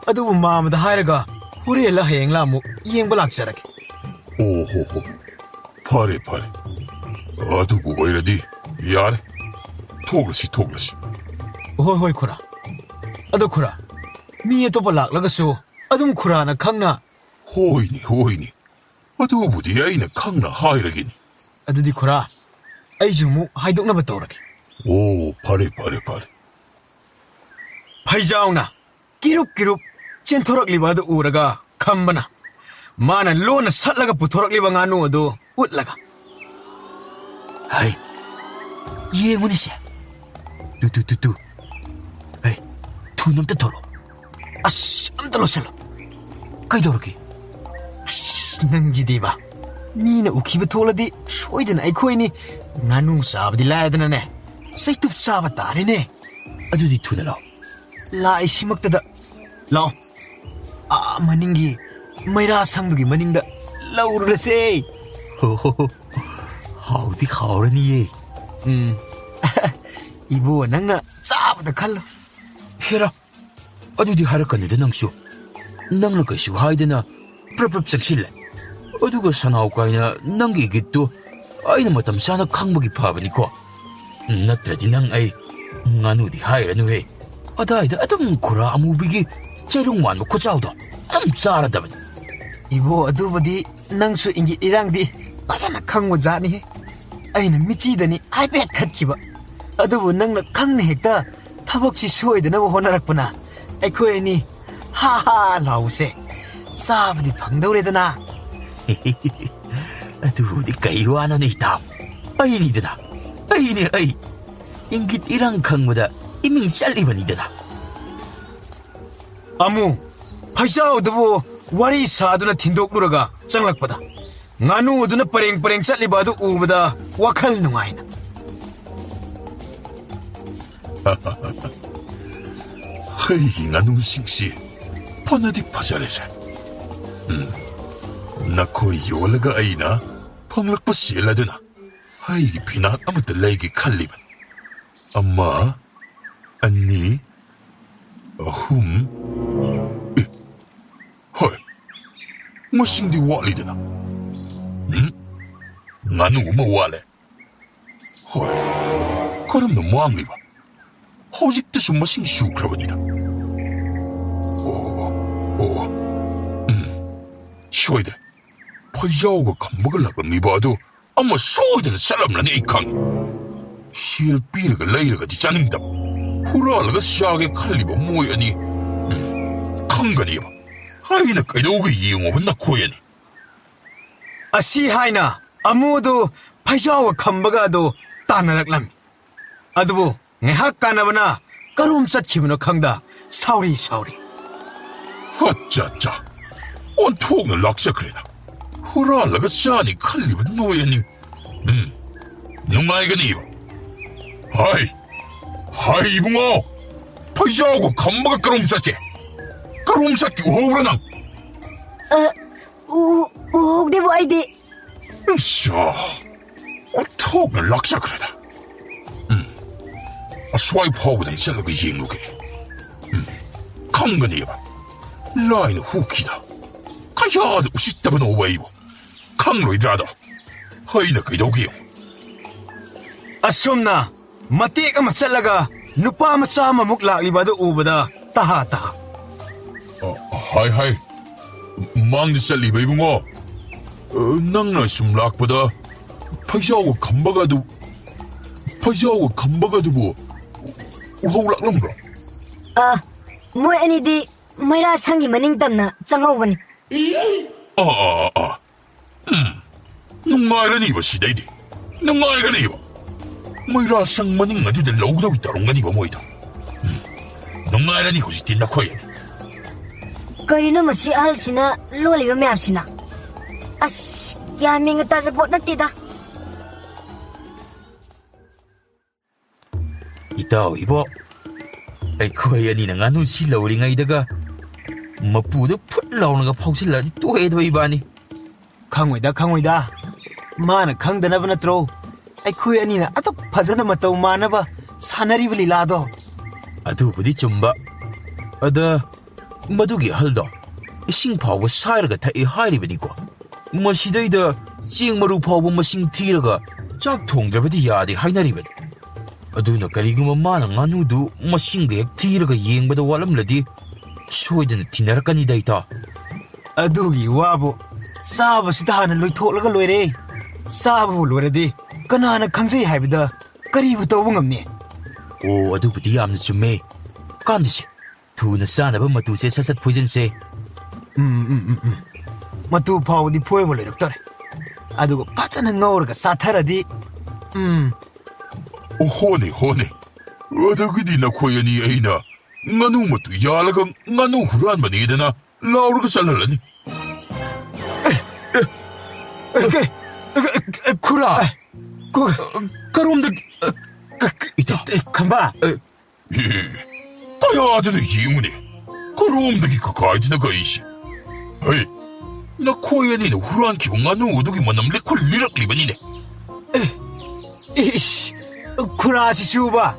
ꯑꯗꯨꯕꯨ ꯃꯥꯃꯗ ꯍꯥꯏꯔꯒ ꯍꯣꯔꯦꯟꯂ ꯍꯌꯦꯡꯂ ꯑꯃꯨꯛ ꯌꯦꯡꯕ ꯂꯥꯛꯆꯔꯒꯦ꯫" "ꯑꯣ ꯍꯣ ꯍꯣ, ꯐꯔꯦ, ꯐꯔꯦ꯫ ꯑꯗꯨꯕꯨ ꯑꯣꯏꯔꯗꯤ ꯌꯥꯔꯦ꯫ ꯊꯣꯛꯂꯁꯤ, ꯊꯣꯛꯂꯁꯤ꯫" "ꯍꯣꯏ, ꯍꯣꯏ, ꯈꯨꯔꯥ꯫ ꯑꯗꯣ ꯈꯨꯔꯥ, ꯃꯤ ꯑꯇꯣꯞꯄ ꯂꯥꯛꯂꯒꯁꯨ ꯑꯗꯨꯝ ꯈꯨꯔꯥꯅ ꯈꯪꯅ..." "ꯍꯣꯏꯅꯦ, ꯍꯣꯏꯅꯦ꯫ ꯑꯗꯨꯕꯨꯗꯤ ꯑꯩꯅ ꯈꯪꯅ ꯍꯥꯏꯔꯒꯦꯅꯦ꯫" "ꯑꯗꯨꯗꯤ ꯈꯨꯔꯥ, ꯑꯩꯁꯨ ꯑꯃꯨꯛ ꯍꯥꯏꯗꯣꯛꯅꯕ ꯇꯧꯔꯒꯦ꯫" "ꯑꯣ, ꯐꯔꯦ, ꯐꯔꯦ, ꯐꯔꯦ꯫" ꯐꯩꯖꯥꯎꯅ ꯀꯤꯔꯨꯞ ꯀꯤꯔꯨꯞ ꯆꯦꯟꯊꯣꯔꯛꯂꯤꯕ ꯑꯗꯨ ꯎꯔꯒ ꯈꯝꯕꯅ ꯃꯥꯅ ꯂꯣꯟꯅ ꯁꯠꯂꯒ ꯄꯨꯊꯣꯔꯛꯂꯤꯕ ꯉꯥꯅꯨ ꯑꯗꯨ ꯎꯠꯂꯒ, ꯍꯩ, ꯌꯦꯡꯉꯨꯅꯦꯁꯦ꯫ ꯇꯨ, ꯇꯨ, ꯇꯨ, ꯇꯨ꯫ ꯍꯩ, ꯊꯨꯅ ꯑꯝꯇ ꯊꯣꯛꯂꯛꯑꯣ꯫ ꯑꯁ, ꯑꯝꯇ ꯂꯣꯠꯁꯜꯂꯣ꯫ ꯀꯩꯗꯧꯔꯒꯦ? ꯑꯁ, ꯅꯪꯁꯤꯗꯤꯕ꯫ ꯃꯤꯅ ꯎꯈꯤꯕ ꯊꯣꯛꯂꯗꯤ ꯁꯣꯏꯗꯅ ꯑꯩꯈꯣꯏꯅꯤ ꯉꯥꯅꯨ ꯆꯥꯕꯗꯤ ꯂꯥꯏꯔꯗꯅꯅꯦ, ꯆꯩꯇꯨꯞ ꯆꯥꯕ ꯇꯥꯔꯦꯅꯦ꯫ ꯑꯗꯨꯗꯤ ꯊꯨꯅ ꯂꯥꯛꯑꯣ꯫ ꯂꯥꯛꯏꯁꯤꯃꯛꯇꯗ ꯂꯥꯛꯑꯣ꯫ ꯑꯥ ꯃꯅꯤꯡꯒꯤ ꯃꯩꯔꯥ ꯁꯪꯗꯨꯒꯤ ꯃꯅꯤꯡꯗ ꯂꯧꯔꯨꯔꯁꯦ꯫ ꯍꯣ, ꯍꯣ, ꯍꯣ꯫ ꯍꯥꯎꯗꯤ ꯍꯥꯎꯔꯅꯤꯌꯦ꯫ ꯎꯝ꯫ ꯏꯕꯣ, ꯅꯪꯅ ꯆꯥꯕꯗ ꯈꯜꯂꯣ꯫ ꯍꯦꯔꯥ, ꯑꯗꯨꯗꯤ ꯍꯥꯏꯔꯛꯀꯅꯨꯗ ꯅꯪꯁꯨ꯫ ꯅꯪꯅ ꯀꯩꯁꯨ ꯍꯥꯏꯗꯅ ꯄ꯭ꯔꯞ ꯄ꯭ꯔꯞ ꯆꯪꯁꯤꯜꯂꯦ꯫ ꯑꯗꯨꯒ ꯁꯅꯥꯎ ꯀꯥꯏꯅ ꯅꯪꯒꯤ ꯏꯪꯒꯤꯠꯇꯨ ꯑꯩꯅ ꯃꯇꯝ ꯆꯥꯅ ꯈꯪꯕꯒꯤ ꯐꯕꯅꯤꯀꯣ꯫ ꯅꯠꯇ꯭ꯔꯗꯤ ꯅꯪ ꯑꯩ ꯉꯥꯅꯨꯗꯤ ꯍꯥꯏꯔꯅꯨꯍꯦ꯫ ꯑꯗꯥꯏꯗ ꯑꯗꯨꯝ ꯈꯨꯔꯥ ꯑꯃꯨꯕꯤꯒꯤ ꯆꯩꯔꯨꯡ ꯃꯥꯟꯕ ꯈꯨꯆꯥꯎꯗꯣ ꯑꯗꯨꯝ ꯆꯥꯔꯗꯕꯅꯤ꯫ ꯏꯕꯣ, ꯑꯗꯨꯕꯨꯗꯤ ꯅꯪꯁꯨ ꯏꯪꯒꯤꯠ ꯏꯔꯥꯡꯗꯤ ꯐꯖꯅ ꯈꯪꯕ ꯖꯥꯠꯅꯤꯍꯦ꯫ ꯑꯩꯅ ꯃꯤꯆꯤꯗꯅꯤ ꯍꯥꯏꯐꯦꯠ ꯈꯠꯈꯤꯕ꯫ ꯑꯗꯨꯕꯨ ꯅꯪꯅ ꯈꯪꯅ ꯍꯦꯛꯇ ꯊꯕꯛꯁꯤ ꯁꯣꯏꯗꯅꯕ ꯍꯣꯠꯅꯔꯛꯄꯅ ꯑꯩꯈꯣꯏ ꯑꯅꯤ ꯍꯥ ꯍꯥ ꯂꯥꯎꯕꯁꯦ ꯆꯥꯕꯗꯤ ꯐꯪꯗꯧꯔꯦꯗꯅ꯫ ꯑꯗꯨꯕꯨꯗꯤ ꯀꯩ ꯋꯥꯅꯣꯅꯦ ꯏꯇꯥꯎ? ꯑꯩꯅꯤꯗꯅ, ꯑꯩꯅꯦ ꯑꯩ꯫ ꯏꯪꯒꯤꯠ ꯏꯔꯥꯡ ꯈꯪꯕꯗ ꯏꯃꯤꯡ ꯆꯠꯂꯤꯕꯅꯤꯗꯅ꯫ ꯑꯃꯨ, ꯐꯩꯖꯥꯎꯗꯨꯕꯨ ꯋꯥꯔꯤ ꯁꯥꯗꯨꯅ ꯊꯤꯟꯗꯣꯛꯂꯨꯔꯒ ꯆꯪꯂꯛꯄꯗ, ꯉꯥꯅꯨ ꯑꯗꯨꯅ ꯄꯔꯦꯡ ꯄꯔꯦꯡ ꯆꯠꯂꯤꯕ ꯑꯗꯨ ꯎꯕꯗ ꯋꯥꯈꯜ ꯅꯨꯡꯉꯥꯏꯅ꯫ ꯍꯩꯒꯤ ꯉꯥꯅꯨꯁꯤꯡꯁꯤ ꯐꯅꯗꯤ ꯐꯖꯔꯦꯁꯦ꯫ ꯎꯝ, ꯅꯈꯣꯏ ꯌꯣꯜꯂꯒ ꯑꯩꯅ ꯐꯪꯂꯛꯄ ꯁꯦꯜ ꯑꯗꯨꯅ ꯍꯩꯒꯤ ꯐꯤꯅꯥꯠ ꯑꯃꯠꯇ ꯂꯩꯒꯦ ꯈꯜꯂꯤꯕꯅꯤ꯫ ꯑꯃ, ꯑꯅꯤ, ꯑꯍꯨꯝ꯫ ꯑꯦ, ꯍꯣꯏ, ꯃꯁꯤꯡꯗꯤ ꯋꯥꯠꯂꯤꯗꯅ꯫ ꯎꯝ? ꯉꯥꯅꯨ ꯑꯃ ꯋꯥꯠꯂꯦ꯫ ꯍꯣꯏ, ꯀꯔꯝꯅ ꯃꯥꯡꯂꯤꯕ? ꯍꯧꯖꯤꯛꯇꯁꯨ ꯃꯁꯤꯡ ꯁꯨꯈ꯭ꯔꯕꯅꯤꯗ꯫ ꯑꯣ, ꯑꯣ, ꯑꯣ꯫ ꯎꯝ, ꯁꯣꯏꯗ꯭ꯔꯦ꯫ ꯐꯩꯖꯥꯎꯒ ꯈꯝꯕꯒ ꯂꯥꯛꯂꯝꯂꯤꯕ ꯑꯗꯨ ꯑꯃ ꯁꯣꯏꯗꯅ ꯆꯠꯂꯝꯂꯅꯤ, ꯑꯩ ꯈꯪꯉꯤ꯫ ꯁꯦꯜ ꯄꯤꯔꯒ ꯂꯩꯔꯒꯗꯤ ꯆꯥꯅꯤꯡꯗꯕ, ꯍꯨꯔꯥꯜꯂꯒ ꯆꯥꯒꯦ ꯈꯜꯂꯤꯕ ꯃꯣꯏ ꯑꯅꯤ, ꯎꯝ, ꯈꯪꯒꯅꯤꯕ꯫ ꯑꯩꯅ ꯀꯩꯗꯧꯒꯦ ꯌꯦꯡꯉꯣꯕ ꯅꯈꯣꯏ ꯑꯅꯤ꯫ ꯑꯁꯤ ꯍꯥꯏꯅ ꯑꯃꯨꯗꯨ ꯐꯩꯖꯥꯎꯒ ꯈꯝꯕꯒ ꯑꯗꯨ ꯇꯥꯟꯅꯔꯛꯂꯝꯃꯤ꯫ ꯑꯗꯨꯕꯨ ꯉꯥꯏꯍꯥꯛ ꯀꯥꯟꯅꯕꯅ ꯀꯔꯣꯝ ꯆꯠꯈꯤꯕꯅꯣ ꯈꯪꯗ ꯁꯥꯎꯔꯤ ꯁꯥꯎꯔꯤ꯫ ꯑꯠꯆꯥ, ꯑꯠꯆꯥ꯫ ꯑꯣꯟꯊꯣꯛꯅ ꯂꯥꯛꯆꯈ꯭ꯔꯦꯗ꯫ ꯍꯨꯔꯥꯜꯂꯒ ꯆꯥꯅꯤ ꯈꯜꯂꯤꯕ ꯅꯣꯏ ꯑꯅꯤ꯫ ꯎꯝ, ꯅꯨꯡꯉꯥꯏꯒꯅꯤꯕ꯫ ꯍꯥꯏ, ꯍꯥꯏ ꯏꯕꯨꯡꯉꯣ, ꯐꯩꯖꯥꯎꯒ ꯈꯝꯕꯒ ꯀꯔꯣꯝ ꯆꯠꯀꯦ? ꯀꯔꯣꯝ ꯆꯠꯀꯦ ꯎꯍꯧꯕ꯭ꯔꯥ ꯅꯪ? ꯑ, ꯎ-, ꯎꯍꯧꯗꯦꯕꯨ ꯑꯩꯗꯤ꯫ ꯏꯁꯥ, ꯑꯣꯟꯊꯣꯛꯅ ꯂꯥꯛꯆꯈ꯭ꯔꯦꯗ꯫ ꯎꯝ, ꯑꯁ꯭ꯋꯥꯏ ꯐꯥꯎꯕꯗꯪ ꯆꯠꯂꯒ ꯌꯦꯡꯂꯨꯒꯦ꯫ ꯎꯝ, ꯈꯪꯒꯅꯦꯕ꯫ ꯂꯥꯏꯅ ꯍꯨꯈꯤꯗ꯫ ꯀꯌꯥꯗ ꯎꯁꯤꯠꯇꯕꯅꯣꯕ ꯑꯩꯕꯨ꯫ ꯈꯪꯂꯣꯏꯗ꯭ꯔꯥꯗꯣ꯫ ꯑꯩꯅ ꯀꯩꯗꯧꯒꯦ ꯌꯦꯡꯉꯨ꯫ ꯑꯁꯨꯝꯅ ꯃꯇꯦꯛ ꯑꯃ ꯆꯠꯂꯒ ꯅꯨꯄꯥ ꯃꯆꯥ ꯑꯃꯃꯨꯛ ꯂꯥꯛꯂꯤꯕ ꯑꯗꯨ ꯎꯕꯗ ꯇꯍꯥ ꯇꯍꯥ꯫ ꯑ, ꯍꯥꯏ, ꯍꯥꯏ꯫ ꯃꯥꯡꯗ ꯆꯠꯂꯤꯕ ꯏꯕꯨꯡꯉꯣ꯫ ꯑ, ꯅꯪꯅ ꯁꯨꯝ ꯂꯥꯛꯄꯗ ꯐꯩꯖꯥꯎꯒ ꯈꯝꯕꯒ ꯑꯗꯨ, ꯐꯩꯖꯥꯎꯒ ꯈꯝꯕꯒ ꯑꯗꯨꯕꯨ ꯎꯍꯧ ꯂꯥꯛꯂꯝꯕ꯭ꯔꯣ? ꯑ, ꯃꯣꯏ ꯑꯅꯤꯗꯤ ꯃꯩꯔꯥ ꯁꯪꯒꯤ ꯃꯅꯤꯡ ꯇꯝꯅ ꯆꯪꯍꯧꯕꯅꯤ꯫ ꯑꯥ, ꯑꯥ, ꯑꯥ, ꯑꯥ꯫ ꯎꯝ꯫ ꯅꯨꯡꯉꯥꯏꯔꯅꯤꯕ ꯁꯤꯗꯩꯗꯤ꯫ ꯅꯨꯡꯉꯥꯏꯔꯅꯤꯕ꯫ ꯃꯩꯔꯥ ꯁꯪ ꯃꯅꯤꯡ ꯑꯗꯨꯗ ꯂꯧꯗꯧ ꯇꯧꯔꯝꯒꯅꯤꯕ ꯃꯣꯏꯗꯣ꯫ ꯎꯝ꯫ ꯅꯨꯡꯉꯥꯏꯔꯅꯤ ꯍꯧꯖꯤꯛꯇꯤ ꯅꯈꯣꯏ ꯑꯅꯤ꯫ ꯀꯔꯤꯅꯣ ꯃꯁꯤ ꯑꯍꯜꯁꯤꯅ ꯂꯣꯜꯂꯤꯕ ꯃꯌꯥꯝꯁꯤꯅ? ꯑꯁ, ꯒ꯭ꯌꯥꯟ ꯃꯦꯟꯒ ꯇꯥꯖꯄꯣꯠ ꯅꯠꯇꯦꯗ꯫ ꯏꯇꯥꯎ ꯏꯕꯣ, ꯑꯩꯈꯣꯏ ꯑꯅꯤꯅ ꯉꯥꯅꯨꯁꯤ ꯂꯧꯔꯤꯉꯩꯗꯒ ꯃꯄꯨꯗꯨ ꯐꯨꯠ ꯂꯥꯎꯅꯒ ꯐꯥꯎꯁꯤꯜꯂꯛꯑꯗꯤ ꯇꯣꯛꯑꯦꯗꯣ ꯏꯕꯥꯅꯤ꯫ ꯈꯪꯉꯣꯏꯗ, ꯈꯪꯉꯣꯏꯗ꯫ ꯃꯥꯅ ꯈꯪꯗꯅꯕ ꯅꯠꯇ꯭ꯔꯣ ꯑꯩꯈꯣꯏ ꯑꯅꯤꯅ ꯑꯗꯨꯛ ꯐꯖꯅ ꯃꯇꯧ ꯃꯥꯟꯅꯕ ꯁꯥꯟꯅꯔꯤꯕ ꯂꯤꯂꯥꯗꯣ? ꯑꯗꯨꯕꯨꯗꯤ ꯆꯨꯝꯕ꯫ ꯑꯗ, ꯃꯗꯨꯒꯤ ꯑꯍꯜꯗꯣ ꯏꯁꯤꯡ ꯐꯥꯎꯕ ꯁꯥꯏꯔꯒ ꯊꯛꯏ ꯍꯥꯏꯔꯤꯕꯅꯤꯀꯣ꯫ ꯃꯁꯤꯗꯩꯗ ꯆꯦꯡ ꯃꯔꯨ ꯐꯥꯎꯕ ꯃꯁꯤꯡ ꯊꯤꯔꯒ ꯆꯥꯛ ꯊꯣꯡꯗ꯭ꯔꯕꯗꯤ ꯌꯥꯗꯦ ꯍꯥꯏꯅꯔꯤꯕꯅꯤ꯫ ꯑꯗꯨꯅ ꯀꯔꯤꯒꯨꯝꯕ ꯃꯥꯅ ꯉꯥꯅꯨꯗꯨ ꯃꯁꯤꯡꯒ ꯍꯦꯛ ꯊꯤꯔꯒ ꯌꯦꯡꯕꯗ ꯋꯥꯠꯂꯝꯂꯗꯤ ꯁꯣꯏꯗꯅ ꯊꯤꯅꯔꯛꯀꯅꯤꯗ, ꯏꯇꯥꯎ꯫ ꯑꯗꯨꯒꯤ ꯋꯥꯕꯨ ꯆꯥꯕꯁꯤꯗ ꯍꯥꯟꯅ ꯂꯣꯏꯊꯣꯛꯂꯒ ꯂꯣꯏꯔꯦ꯫ ꯆꯥꯕꯕꯨ ꯂꯣꯏꯔꯗꯤ ꯀꯅꯥꯅ ꯈꯪꯖꯩ ꯍꯥꯏꯕꯗ ꯀꯔꯤꯕꯨ ꯇꯧꯕ ꯉꯝꯅꯤ? ꯑꯣ, ꯑꯗꯨꯕꯨꯗꯤ ꯌꯥꯝꯅ ꯆꯨꯝꯃꯦ꯫ ꯀꯥꯟꯗꯦꯁꯦ, ꯊꯨꯅ ꯆꯥꯅꯕ ꯃꯇꯨꯁꯦ ꯁꯠ ꯁꯠ ꯐꯣꯏꯖꯤꯟꯁꯦ꯫ ꯎꯝ, ꯎꯝ, ꯎꯝ, ꯎꯝ꯫ ꯃꯇꯨ ꯐꯥꯎꯕꯗꯤ ꯐꯣꯏꯕ ꯂꯣꯏꯔꯛꯇꯧꯔꯦ꯫ ꯑꯗꯨꯒ ꯐꯖꯅ ꯉꯧꯔꯒ ꯆꯥꯊꯔꯗꯤ, ꯎꯝ꯫ ꯍꯣꯅꯦ, ꯍꯣꯅꯦ꯫ ꯑꯗꯨꯒꯤꯗꯤ ꯅꯈꯣꯏ ꯑꯅꯤ ꯑꯩꯅ ꯉꯥꯅꯨ ꯃꯇꯨ ꯌꯥꯜꯂꯒ ꯉꯥꯅꯨ ꯍꯨꯔꯥꯟꯕꯅꯦꯗꯅ ꯂꯥꯎꯔꯒ ꯆꯠꯍꯜꯂꯅꯤ꯫ ꯑꯦ, ꯑꯦ, ꯑꯦ, ꯀꯩ-, ꯑꯦ, ꯑꯦ, ꯈꯨꯔꯥ꯫ ꯑꯦ, ꯀ-, ꯀꯔꯣꯝꯗ-, ꯑꯦ, ꯀ-, ꯀ-, ꯏꯇꯥꯎ꯫ ꯑꯦ, ꯈꯝꯕ꯫ ꯑꯦ, ꯑꯦ, ꯀꯌꯥꯗꯅꯣ ꯌꯦꯡꯉꯨꯅꯦ꯫ ꯀꯔꯣꯝꯗꯒꯤ ꯀꯀꯥꯏꯗꯅ ꯀꯛꯏꯁꯦ? ꯍꯩ, ꯅꯈꯣꯏ ꯑꯅꯤꯅ ꯍꯨꯔꯥꯟꯈꯤꯕ ꯉꯥꯅꯨ ꯑꯗꯨꯒꯤ ꯃꯅꯝ ꯂꯤꯈꯨꯜ ꯂꯤꯔꯛꯂꯤꯕꯅꯤꯅꯦ꯫ ꯑꯦ, ꯏꯁ, ꯈꯨꯔꯥꯁꯤꯁꯨꯕ,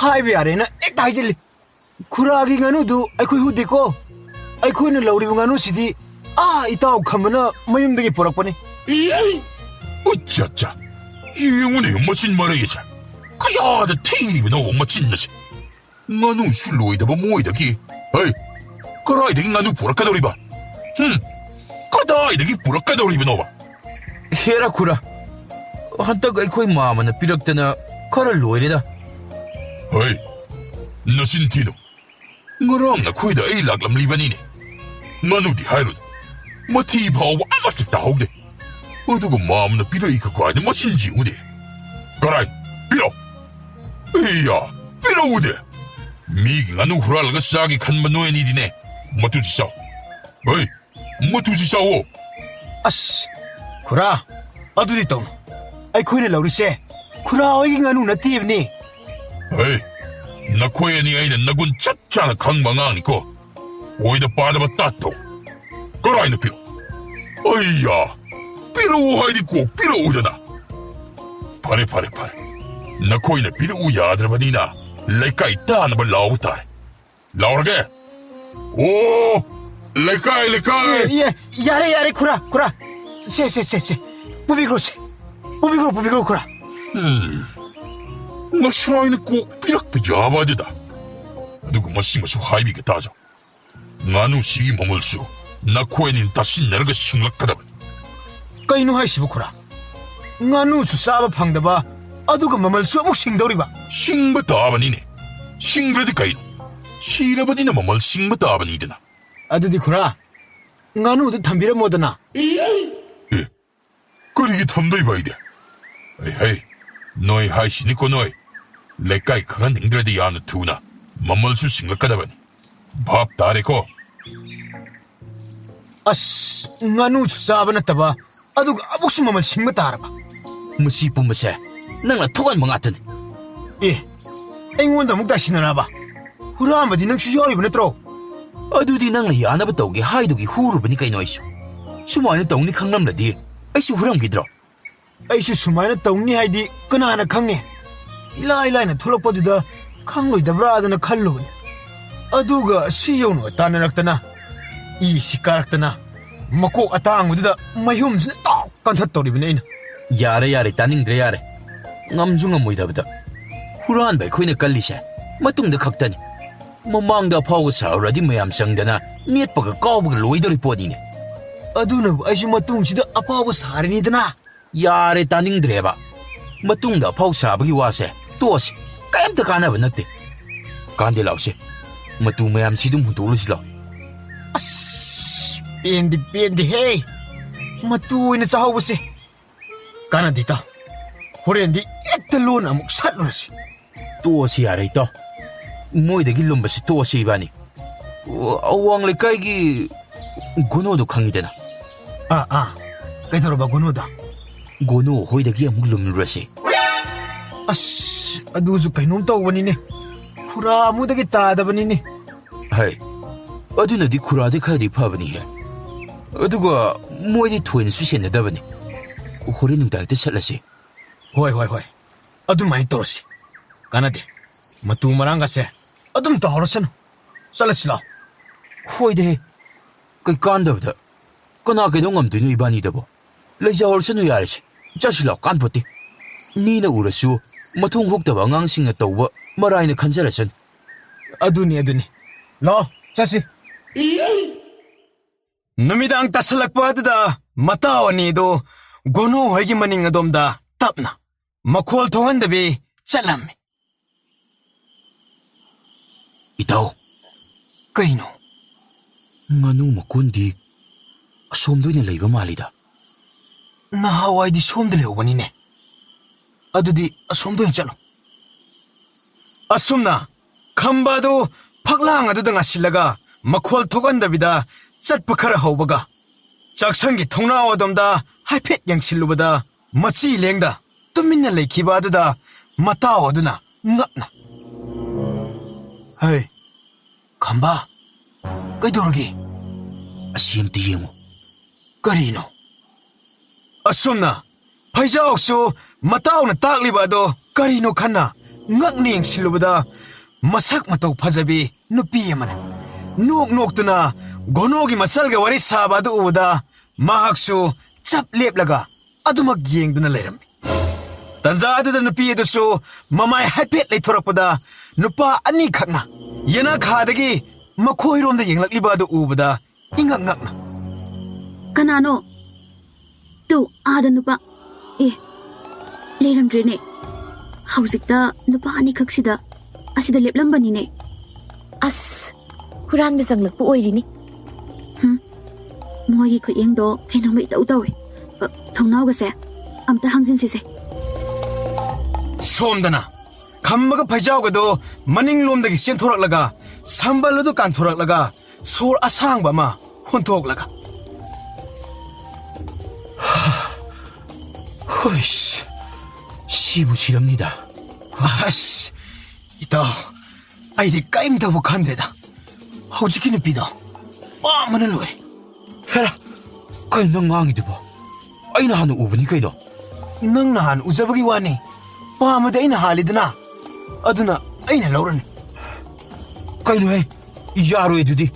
ꯍꯥꯏꯕ ꯌꯥꯔꯦꯅ ꯍꯦꯛꯇ ꯍꯥꯏꯖꯤꯜꯂꯤ꯫ ꯈꯨꯔꯥꯒꯤ ꯉꯥꯅꯨꯗꯨ ꯑꯩꯈꯣꯏ ꯍꯨꯗꯦꯀꯣ꯫ ꯑꯩꯈꯣꯏꯅ ꯂꯧꯔꯤꯕ ꯉꯥꯅꯨꯁꯤꯗꯤ ꯑꯥ ꯏꯇꯥꯎ ꯈꯝꯕꯅ ꯃꯌꯨꯝꯗꯒꯤ ꯄꯨꯔꯛꯄꯅꯤ꯫ ꯎꯆꯥ ꯆꯥ, ꯌꯦꯡꯉꯨꯅꯦ ꯃꯆꯤꯟ ꯃꯔꯩ ꯑꯁꯦ꯫ ꯀꯌꯥꯗ ꯊꯤꯔꯤꯕꯅꯣ ꯃꯆꯤꯟ ꯑꯁꯦ? ꯉꯥꯅꯨꯁꯨ ꯂꯣꯏꯗꯕ ꯃꯣꯏꯗꯒꯤ꯫ ꯍꯩ, ꯀꯗꯥꯏꯗꯒꯤ ꯉꯥꯅꯨ ꯄꯨꯔꯛꯀꯗꯧꯔꯤꯕ? ꯍꯨꯝ, ꯀꯗꯥꯏꯗꯒꯤ ꯄꯨꯔꯛꯀꯗꯧꯔꯤꯕꯅꯣꯕ? ꯍꯦꯔꯥ ꯈꯨꯔꯥ, ꯍꯟꯗꯛ ꯑꯩꯈꯣꯏ ꯃꯥꯃꯅ ꯄꯤꯔꯛꯇꯅ ꯈꯔ ꯂꯣꯏꯔꯦꯗ꯫ ꯍꯩ, ꯅꯆꯤꯟ ꯊꯤꯅꯨ꯫ ꯉꯔꯥꯡ ꯅꯈꯣꯏꯗ ꯑꯩ ꯂꯥꯛꯂꯝꯂꯤꯕꯅꯤꯅꯦ꯫ ꯉꯥꯅꯨꯗꯤ ꯍꯥꯏꯔꯨꯅꯨ, ꯃꯊꯤ ꯐꯥꯎꯕ ꯑꯃꯠꯇ ꯇꯥꯍꯧꯗꯦ꯫ ꯑꯗꯨꯒ ꯃꯥꯃꯅ ꯄꯤꯔꯛꯏ ꯀꯀꯥꯏꯅ ꯃꯆꯤꯟ ꯌꯦꯡꯉꯨꯅꯦ꯫ ꯀꯔꯥꯏ? ꯄꯤꯔꯛꯑꯣ꯫ ꯑꯩꯌꯥ, ꯄꯤꯔꯛꯎꯅꯦ꯫ ꯃꯤꯒꯤ ꯉꯥꯅꯨ ꯍꯨꯔꯥꯜꯂꯒ ꯆꯥꯒꯦ ꯈꯟꯕ ꯅꯣꯏ ꯑꯅꯤꯗꯤꯅꯦ, ꯃꯇꯨꯗꯤ ꯆꯥꯎ꯫ ꯍꯩ, ꯃꯇꯨꯁꯤ ꯆꯥꯎꯋꯣ꯫ ꯑꯁ, ꯈꯨꯔꯥ, ꯑꯗꯨꯗꯤ ꯇꯧꯅꯨ꯫ ꯑꯩꯈꯣꯏꯅ ꯂꯧꯔꯤꯁꯦ ꯈꯨꯔꯥ ꯍꯣꯏꯒꯤ ꯉꯥꯅꯨ ꯅꯠꯇꯦꯕꯅꯤ꯫ ꯍꯩ, ꯅꯈꯣꯏ ꯑꯅꯤ ꯑꯩꯅ ꯅꯒꯨꯟ ꯆꯞ ꯆꯥꯅ ꯈꯪꯕ ꯑꯉꯥꯡꯅꯤꯀꯣ꯫ ꯑꯣꯏꯗ ꯄꯥꯗꯕ ꯇꯥꯠꯇꯧ꯫ ꯀꯔꯥꯏꯅ ꯄꯤꯔꯛꯑꯣ? ꯑꯩꯌꯥ, ꯄꯤꯔꯛꯑꯣ ꯍꯥꯏꯗꯤ ꯀꯣꯛ ꯄꯤꯔꯛꯎꯗꯅ꯫ ꯐꯔꯦ, ꯐꯔꯦ, ꯐꯔꯦ꯫ ꯅꯈꯣꯏꯅ ꯄꯤꯔꯛꯎ ꯌꯥꯗ꯭ꯔꯕꯅꯤꯅ ꯂꯩꯀꯥꯏ ꯇꯥꯅꯕ ꯂꯥꯎꯕ ꯇꯥꯔꯦ꯫ ꯂꯥꯎꯔꯒꯦ꯫ ꯑꯣ, ꯂꯩꯀꯥꯏ, ꯂꯩꯀꯥꯏ꯫ ꯑꯦ, ꯑꯦ, ꯌꯥꯔꯦ, ꯌꯥꯔꯦ, ꯈꯨꯔꯥ, ꯈꯨꯔꯥ꯫ ꯁꯦ, ꯁꯦ, ꯁꯦ, ꯁꯦ꯫ ꯄꯨꯕꯤꯈ꯭ꯔꯣ, ꯁꯦ꯫ ꯄꯨꯕꯤꯈ꯭ꯔꯣ, ꯄꯨꯕꯤꯈ꯭ꯔꯣ, ꯈꯨꯔꯥ꯫ ꯎꯝ꯫ ꯉꯁꯥꯏꯅ ꯀꯣꯛ ꯄꯤꯔꯛꯄ ꯌꯥꯕ ꯑꯗꯨꯗ꯫ ꯑꯗꯨꯒ ꯃꯁꯤꯃꯁꯨ ꯍꯥꯏꯕꯤꯒꯦ ꯇꯥꯖꯧ꯫ ꯉꯥꯅꯨꯁꯤꯒꯤ ꯃꯃꯜꯁꯨ ꯅꯈꯣꯏ ꯑꯅꯤꯅ ꯇꯥꯁꯤꯟꯅꯔꯒ ꯁꯤꯡꯂꯛꯀꯗꯕꯅꯤ꯫ ꯀꯩꯅꯣ ꯍꯥꯏꯁꯤꯕꯨ, ꯈꯨꯔꯥ? ꯉꯥꯅꯨꯁꯨ ꯆꯥꯕ ꯐꯪꯗꯕ, ꯑꯗꯨꯒ ꯃꯃꯜꯁꯨ ꯑꯃꯨꯛ ꯁꯤꯡꯗꯧꯔꯤꯕ? ꯁꯤꯡꯕ ꯇꯥꯕꯅꯤꯅꯦ꯫ ꯁꯤꯡꯗ꯭ꯔꯗꯤ ꯀꯩꯅꯣ? ꯁꯤꯔꯕꯅꯤꯅ ꯃꯃꯜ ꯁꯤꯡꯕ ꯇꯥꯕꯅꯤꯗꯅ꯫ ꯑꯗꯨꯗꯤ, ꯈꯨꯔꯥ, ꯉꯥꯅꯨꯗꯨ ꯊꯝꯕꯤꯔꯝꯃꯣꯗꯅ꯫ ꯑꯦ, ꯑꯩꯒꯤ ꯊꯝꯗꯣꯏꯕ ꯑꯩꯗꯤ꯫ ꯑꯩ ꯍꯩ, ꯅꯣꯏ ꯍꯥꯏꯁꯤꯅꯤꯀꯣ ꯅꯣꯏ꯫ ꯂꯩꯀꯥꯏ ꯈꯪꯍꯟꯅꯤꯡꯗ꯭ꯔꯗꯤ ꯌꯥꯝꯅ ꯊꯨꯅ ꯃꯃꯜꯁꯨ ꯁꯤꯡꯂꯛꯀꯗꯕꯅꯤ꯫ ꯚꯥꯞ ꯇꯥꯔꯦꯀꯣ? ꯑꯁ, ꯉꯥꯅꯨꯁꯨ ꯆꯥꯕ ꯅꯠꯇꯕ, ꯑꯗꯨꯒ ꯑꯃꯨꯛꯁꯨ ꯃꯃꯜ ꯁꯤꯡꯕ ꯇꯥꯔꯕ? ꯃꯁꯤ ꯄꯨꯝꯕꯁꯦ ꯅꯪꯅ ꯊꯣꯛꯍꯟꯕ ꯉꯥꯛꯇꯅꯤ꯫ ꯑꯦ, ꯑꯩꯉꯣꯟꯗ ꯑꯃꯨꯛ ꯇꯥꯏꯁꯤꯟꯅꯔꯕ? ꯍꯨꯔꯥꯟꯕꯗꯤ ꯅꯪꯁꯨ ꯌꯥꯎꯔꯤꯕ ꯅꯠꯇ꯭ꯔꯣ? ꯑꯗꯨꯗꯤ ꯅꯪꯅ ꯌꯥꯅꯕ ꯇꯧꯒꯦ ꯍꯥꯏꯗꯨꯒꯤ ꯍꯨꯔꯨꯕꯅꯤ ꯀꯩꯅꯣ ꯑꯩꯁꯨ꯫ ꯁꯨꯃꯥꯏꯅ ꯇꯧꯅꯤ ꯈꯪꯂꯝꯂꯗꯤ ꯑꯩꯁꯨ ꯍꯨꯔꯝꯈꯤꯗ꯭ꯔꯣ? ꯑꯩꯁꯨ ꯁꯨꯃꯥꯏꯅ ꯇꯧꯅꯤ ꯍꯥꯏꯗꯤ ꯀꯅꯥꯅ ꯈꯪꯉꯦ? ꯏꯂꯥꯏ ꯂꯥꯏꯅ ꯊꯣꯛꯂꯛꯄꯗꯨꯗ ꯈꯪꯂꯣꯏꯗꯕ꯭ꯔꯥꯗꯅ ꯈꯜꯂꯨꯕꯅꯤ꯫ ꯑꯗꯨꯒ ꯁꯤ ꯌꯧꯅ ꯇꯥꯟꯅꯔꯛꯇꯅ, ꯏꯁꯤ ꯀꯥꯔꯛꯇꯅ, ꯃꯀꯣꯛ ꯑꯇꯥꯡꯕꯗꯨꯗ ꯃꯩꯍꯨꯝꯁꯤꯅ ꯇꯥꯎ ꯀꯟꯊꯠꯇꯧꯔꯤꯕꯅꯤ ꯑꯩꯅ꯫ ꯌꯥꯔꯦ, ꯌꯥꯔꯦ, ꯇꯥꯅꯤꯡꯗ꯭ꯔꯦ, ꯌꯥꯔꯦ꯫ ꯉꯝꯁꯨ ꯉꯝꯃꯣꯏꯗꯕꯗ꯫ ꯍꯨꯔꯥꯟꯕ ꯑꯩꯈꯣꯏꯅ ꯀꯜꯂꯤꯁꯦ ꯃꯇꯨꯡꯗ ꯈꯛꯇꯅꯤ꯫ ꯃꯃꯥꯡꯗ ꯑꯐꯥꯎꯕ ꯁꯥꯔꯨꯔꯗꯤ ꯃꯌꯥꯝ ꯆꯪꯗꯅ ꯅꯦꯠꯄꯒ ꯀꯥꯎꯕꯒ ꯂꯣꯏꯗꯧꯔꯤ ꯄꯣꯠꯅꯤꯅꯦ꯫ ꯑꯗꯨꯅꯕꯨ ꯑꯩꯁꯨ ꯃꯇꯨꯡꯁꯤꯗ ꯑꯐꯥꯎꯕ ꯁꯥꯔꯤꯅꯤꯗꯅ꯫ ꯌꯥꯔꯦ, ꯇꯥꯅꯤꯡꯗ꯭ꯔꯦꯕ꯫ ꯃꯇꯨꯡꯗ ꯑꯐꯥꯎ ꯁꯥꯕꯒꯤ ꯋꯥꯁꯦ ꯇꯣꯛꯑꯁꯤ꯫ ꯀꯩꯝꯇ ꯀꯥꯟꯅꯕ ꯅꯠꯇꯦ꯫ ꯀꯥꯟꯗꯦ, ꯂꯥꯎꯁꯦ꯫ ꯃꯇꯨ ꯃꯌꯥꯝꯁꯤ ꯑꯗꯨꯝ ꯍꯨꯟꯗꯣꯛꯂꯁꯤ ꯂꯥꯎ꯫ ꯑꯁ, ꯄꯦꯟꯗꯤ ꯄꯦꯟꯗꯦꯍꯦ꯫ ꯃꯇꯨ ꯑꯣꯏꯅ ꯆꯥꯍꯧꯕꯁꯦ꯫ ꯀꯥꯟꯅꯗꯦ, ꯏꯇꯥꯎ꯫ ꯍꯣꯔꯦꯟꯗꯤ ꯍꯦꯛꯇ ꯂꯣꯟꯅ ꯑꯃꯨꯛ ꯁꯠꯂꯨꯔꯁꯤ꯫ ꯇꯣꯛꯑꯁꯤ ꯌꯥꯔꯦ, ꯏꯇꯥꯎ꯫ ꯃꯣꯏꯗꯒꯤ ꯂꯨꯝꯕꯁꯤ ꯇꯣꯛꯑꯁꯤ ꯏꯕꯥꯅꯤ꯫ ꯑꯣ, ꯑꯋꯥꯡ ꯂꯩꯀꯥꯏꯒꯤ ꯒꯨꯅꯣꯗꯣ ꯈꯪꯉꯤꯗꯅ? ꯑꯥ, ꯑꯥ꯫ ꯀꯩꯗꯧꯔꯕ ꯒꯨꯅꯣꯗꯣ? ꯒꯨꯅꯣ ꯍꯣꯏꯗꯒꯤ ꯑꯃꯨꯛ ꯂꯨꯝꯂꯨꯔꯁꯤ꯫ ꯑꯁ, ꯑꯗꯨꯁꯨ ꯀꯩꯅꯣꯝ ꯇꯧꯕꯅꯤꯅꯦ꯫ ꯈꯨꯔꯥ ꯑꯃꯨꯗꯒꯤ ꯇꯥꯗꯕꯅꯤꯅꯦ꯫ ꯍꯩ, ꯑꯗꯨꯅꯗꯤ ꯈꯨꯔꯥꯗꯤ ꯈꯔꯗꯤ ꯐꯕꯅꯤꯍꯦ꯫ ꯑꯗꯨꯒ ꯃꯣꯏꯗꯤ ꯊꯣꯏꯅꯁꯨ ꯁꯦꯟꯅꯗꯕꯅꯤ꯫ ꯍꯣꯔꯦꯟ ꯅꯨꯡꯗꯥꯡ ꯍꯦꯛꯇ ꯆꯠꯂꯁꯤ꯫ ꯍꯣꯏ, ꯍꯣꯏ, ꯍꯣꯏ꯫ ꯑꯗꯨꯃꯥꯏꯅ ꯇꯧꯔꯁꯤ꯫ ꯀꯥꯟꯅꯗꯦ꯫ ꯃꯇꯨ ꯃꯔꯥꯡꯒꯁꯦ ꯑꯗꯨꯝ ꯇꯧꯍꯧꯔꯁꯅꯨ꯫ ꯆꯠꯂꯁꯤ ꯂꯥꯎ꯫ ꯍꯣꯏꯗꯍꯦ꯫ ꯀꯩ ꯀꯥꯟꯗꯕꯗ꯫ ꯀꯅꯥ ꯀꯩꯗꯧ ꯉꯝꯗꯣꯏꯅꯣ ꯏꯕꯥꯅꯤꯗꯕꯣ? ꯂꯩꯖꯍꯧꯔꯁꯅꯨ ꯌꯥꯔꯦꯁꯦ꯫ ꯆꯠꯁꯤ ꯂꯥꯎ, ꯀꯥꯟꯄꯣꯠꯇꯦ꯫ ꯃꯤꯅ ꯎꯔꯁꯨ ꯃꯊꯣꯡ ꯍꯨꯛꯇꯕ ꯑꯉꯥꯡꯁꯤꯡꯅ ꯇꯧꯕ ꯃꯔꯥꯏꯅ ꯈꯟꯖꯔꯁꯅꯨ꯫ ꯑꯗꯨꯅꯤ, ꯑꯗꯨꯅꯤ꯫ ꯂꯥꯛꯑꯣ, ꯆꯠꯁꯤ꯫ ꯅꯨꯃꯤꯗꯥꯡ ꯇꯥꯁꯜꯂꯛꯄ ꯑꯗꯨꯗ ꯃꯇꯥꯎ ꯑꯅꯤꯗꯨ ꯒꯣꯅꯨ ꯍꯣꯏꯒꯤ ꯃꯅꯤꯡ ꯑꯗꯣꯝꯗ ꯇꯞꯅ, ꯃꯈꯣꯜ ꯊꯣꯛꯍꯟꯗꯕꯤ ꯆꯠꯂꯝꯃꯤ꯫ ꯏꯇꯥꯎ꯫ ꯀꯩꯅꯣ? ꯉꯥꯅꯨ ꯃꯀꯣꯟꯗꯤ ꯑꯁꯣꯝꯗ ꯑꯣꯏꯅ ꯂꯩꯕ ꯃꯥꯜꯂꯤꯗ꯫ ꯅꯍꯥꯟꯋꯥꯏꯗꯤ ꯁꯣꯝꯗ ꯂꯩꯍꯧꯕꯅꯤꯅꯦ꯫ ꯑꯗꯨꯗꯤ ꯑꯁꯣꯝꯗ ꯑꯣꯏꯅ ꯆꯠꯂꯣ꯫ ꯑꯁꯨꯝꯅ ꯈꯝꯕ ꯑꯗꯨ ꯐꯛꯂꯥꯡ ꯑꯗꯨꯗ ꯉꯥꯁꯤꯜꯂꯒ ꯃꯈꯣꯜ ꯊꯣꯛꯍꯟꯗꯕꯤꯗ ꯆꯠꯄ ꯈꯔ ꯍꯧꯕꯒ, ꯆꯥꯛꯁꯪꯒꯤ ꯊꯣꯡꯅꯥꯎ ꯑꯗꯣꯝꯗ ꯍꯥꯏꯐꯦꯠ ꯌꯦꯡꯁꯤꯜꯂꯨꯕꯗ, ꯃꯆꯤ ꯂꯦꯡꯗ ꯇꯨꯃꯤꯟꯅ ꯂꯩꯈꯤꯕ ꯑꯗꯨꯗ ꯃꯇꯥꯎ ꯑꯗꯨꯅ ꯉꯛꯅ, "ꯍꯩ, ꯈꯝꯕ, ꯀꯩꯗꯧꯔꯒꯦ? ꯑꯁꯤ ꯑꯝꯇ ꯌꯦꯡꯉꯨ꯫ ꯀꯔꯤꯅꯣ?" ꯑꯁꯨꯝꯅ ꯐꯩꯖꯥꯎꯁꯨ ꯃꯇꯥꯎꯅ ꯇꯥꯛꯂꯤꯕ ꯑꯗꯣ ꯀꯔꯤꯅꯣ ꯈꯟꯅ ꯉꯛꯅ ꯌꯦꯡꯁꯤꯜꯂꯨꯕꯗ, ꯃꯁꯛ ꯃꯇꯧ ꯐꯖꯕꯤ ꯅꯨꯄꯤ ꯑꯃꯅ ꯅꯣꯛ ꯅꯣꯛꯇꯨꯅ ꯒꯣꯅꯣꯒꯤ ꯃꯆꯜꯒ ꯋꯥꯔꯤ ꯁꯥꯕ ꯑꯗꯨ ꯎꯕꯗ, ꯃꯍꯥꯛꯁꯨ ꯆꯞ ꯂꯦꯞꯂꯒ ꯑꯗꯨꯃꯛ ꯌꯦꯡꯗꯨꯅ ꯂꯩꯔꯝꯃꯤ꯫ ꯇꯟꯖꯥ ꯑꯗꯨꯗ ꯅꯨꯄꯤ ꯑꯗꯨꯁꯨ ꯃꯃꯥꯏ ꯍꯥꯏꯐꯦꯠ ꯂꯩꯊꯣꯔꯛꯄꯗ, ꯅꯨꯄꯥ ꯑꯅꯤꯈꯛꯅ ꯌꯦꯅꯈꯥꯗꯒꯤ ꯃꯈꯣꯏꯔꯣꯝꯗ ꯌꯦꯡꯂꯛꯂꯤꯕ ꯑꯗꯨ ꯎꯕꯗ, ꯏꯉꯛ ꯉꯛꯅ, "ꯀꯅꯥꯅꯣ? ꯇꯨ, ꯑꯥꯗ ꯅꯨꯄꯥ꯫ ꯑꯦ, ꯂꯩꯔꯝꯗ꯭ꯔꯦꯅꯦ꯫ ꯍꯧꯖꯤꯛꯇ ꯅꯨꯄꯥ ꯑꯅꯤꯈꯛꯁꯤꯗ ꯑꯁꯤꯗ ꯂꯦꯞꯂꯝꯕꯅꯤꯅꯦ꯫ ꯑꯁ, ꯍꯨꯔꯥꯟꯕ ꯆꯪꯂꯛꯄ ꯑꯣꯏꯔꯤꯅꯤ꯫" ꯍꯝ, ꯃꯣꯏꯒꯤ ꯈꯨꯠꯌꯦꯡꯗꯣ ꯀꯩꯅꯣꯝꯃ ꯏꯇꯧ ꯇꯧꯏ꯫ ꯑ, ꯊꯣꯡꯅꯥꯎꯒꯁꯦ ꯑꯝꯇ ꯍꯥꯡꯖꯤꯟꯁꯤꯁꯦ꯫ ꯁꯣꯝꯗꯅ ꯈꯝꯕꯒ ꯐꯩꯖꯥꯎꯒꯗꯣ ꯃꯅꯤꯡꯂꯣꯝꯗꯒꯤ ꯆꯦꯟꯊꯣꯔꯛꯂꯒ, ꯁꯝꯕꯜ ꯑꯗꯨ ꯀꯥꯟꯊꯣꯔꯛꯂꯒ, ꯁꯣꯔ ꯑꯁꯥꯡꯕ ꯑꯃ ꯍꯣꯟꯊꯣꯛꯂꯒ, "ꯍꯨꯏꯁ, ꯁꯤꯕꯨ ꯁꯤꯔꯝꯅꯤꯗ꯫" ꯑꯁ, ꯏꯇꯥꯎ, ꯑꯩꯗꯤ ꯀꯔꯤꯝꯇꯕꯨ ꯈꯟꯗ꯭ꯔꯦꯗ꯫ ꯍꯧꯖꯤꯛꯀꯤ ꯅꯨꯄꯤꯗꯣ ꯄꯥꯝꯕꯅ ꯂꯣꯏꯔꯦ꯫ ꯍꯦꯔꯥ, ꯀꯩꯅꯣ ꯅꯪ ꯉꯥꯡꯉꯤꯗꯨꯕꯣ? ꯑꯩꯅ ꯍꯥꯟꯅ ꯎꯕꯅꯤ ꯀꯩꯅꯣ꯫ ꯅꯪꯅ ꯍꯥꯟꯅ ꯎꯖꯕꯒꯤ ꯋꯥꯅꯤ, ꯄꯥꯝꯕꯗꯤ ꯑꯩꯅ ꯍꯥꯜꯂꯤꯗꯅ꯫ ꯑꯗꯨꯅ ꯑꯩꯅ ꯂꯧꯔꯅꯤ꯫ ꯀꯩꯅꯣꯍꯦ? ꯌꯥꯔꯣꯏ ꯑꯗꯨꯗꯤ꯫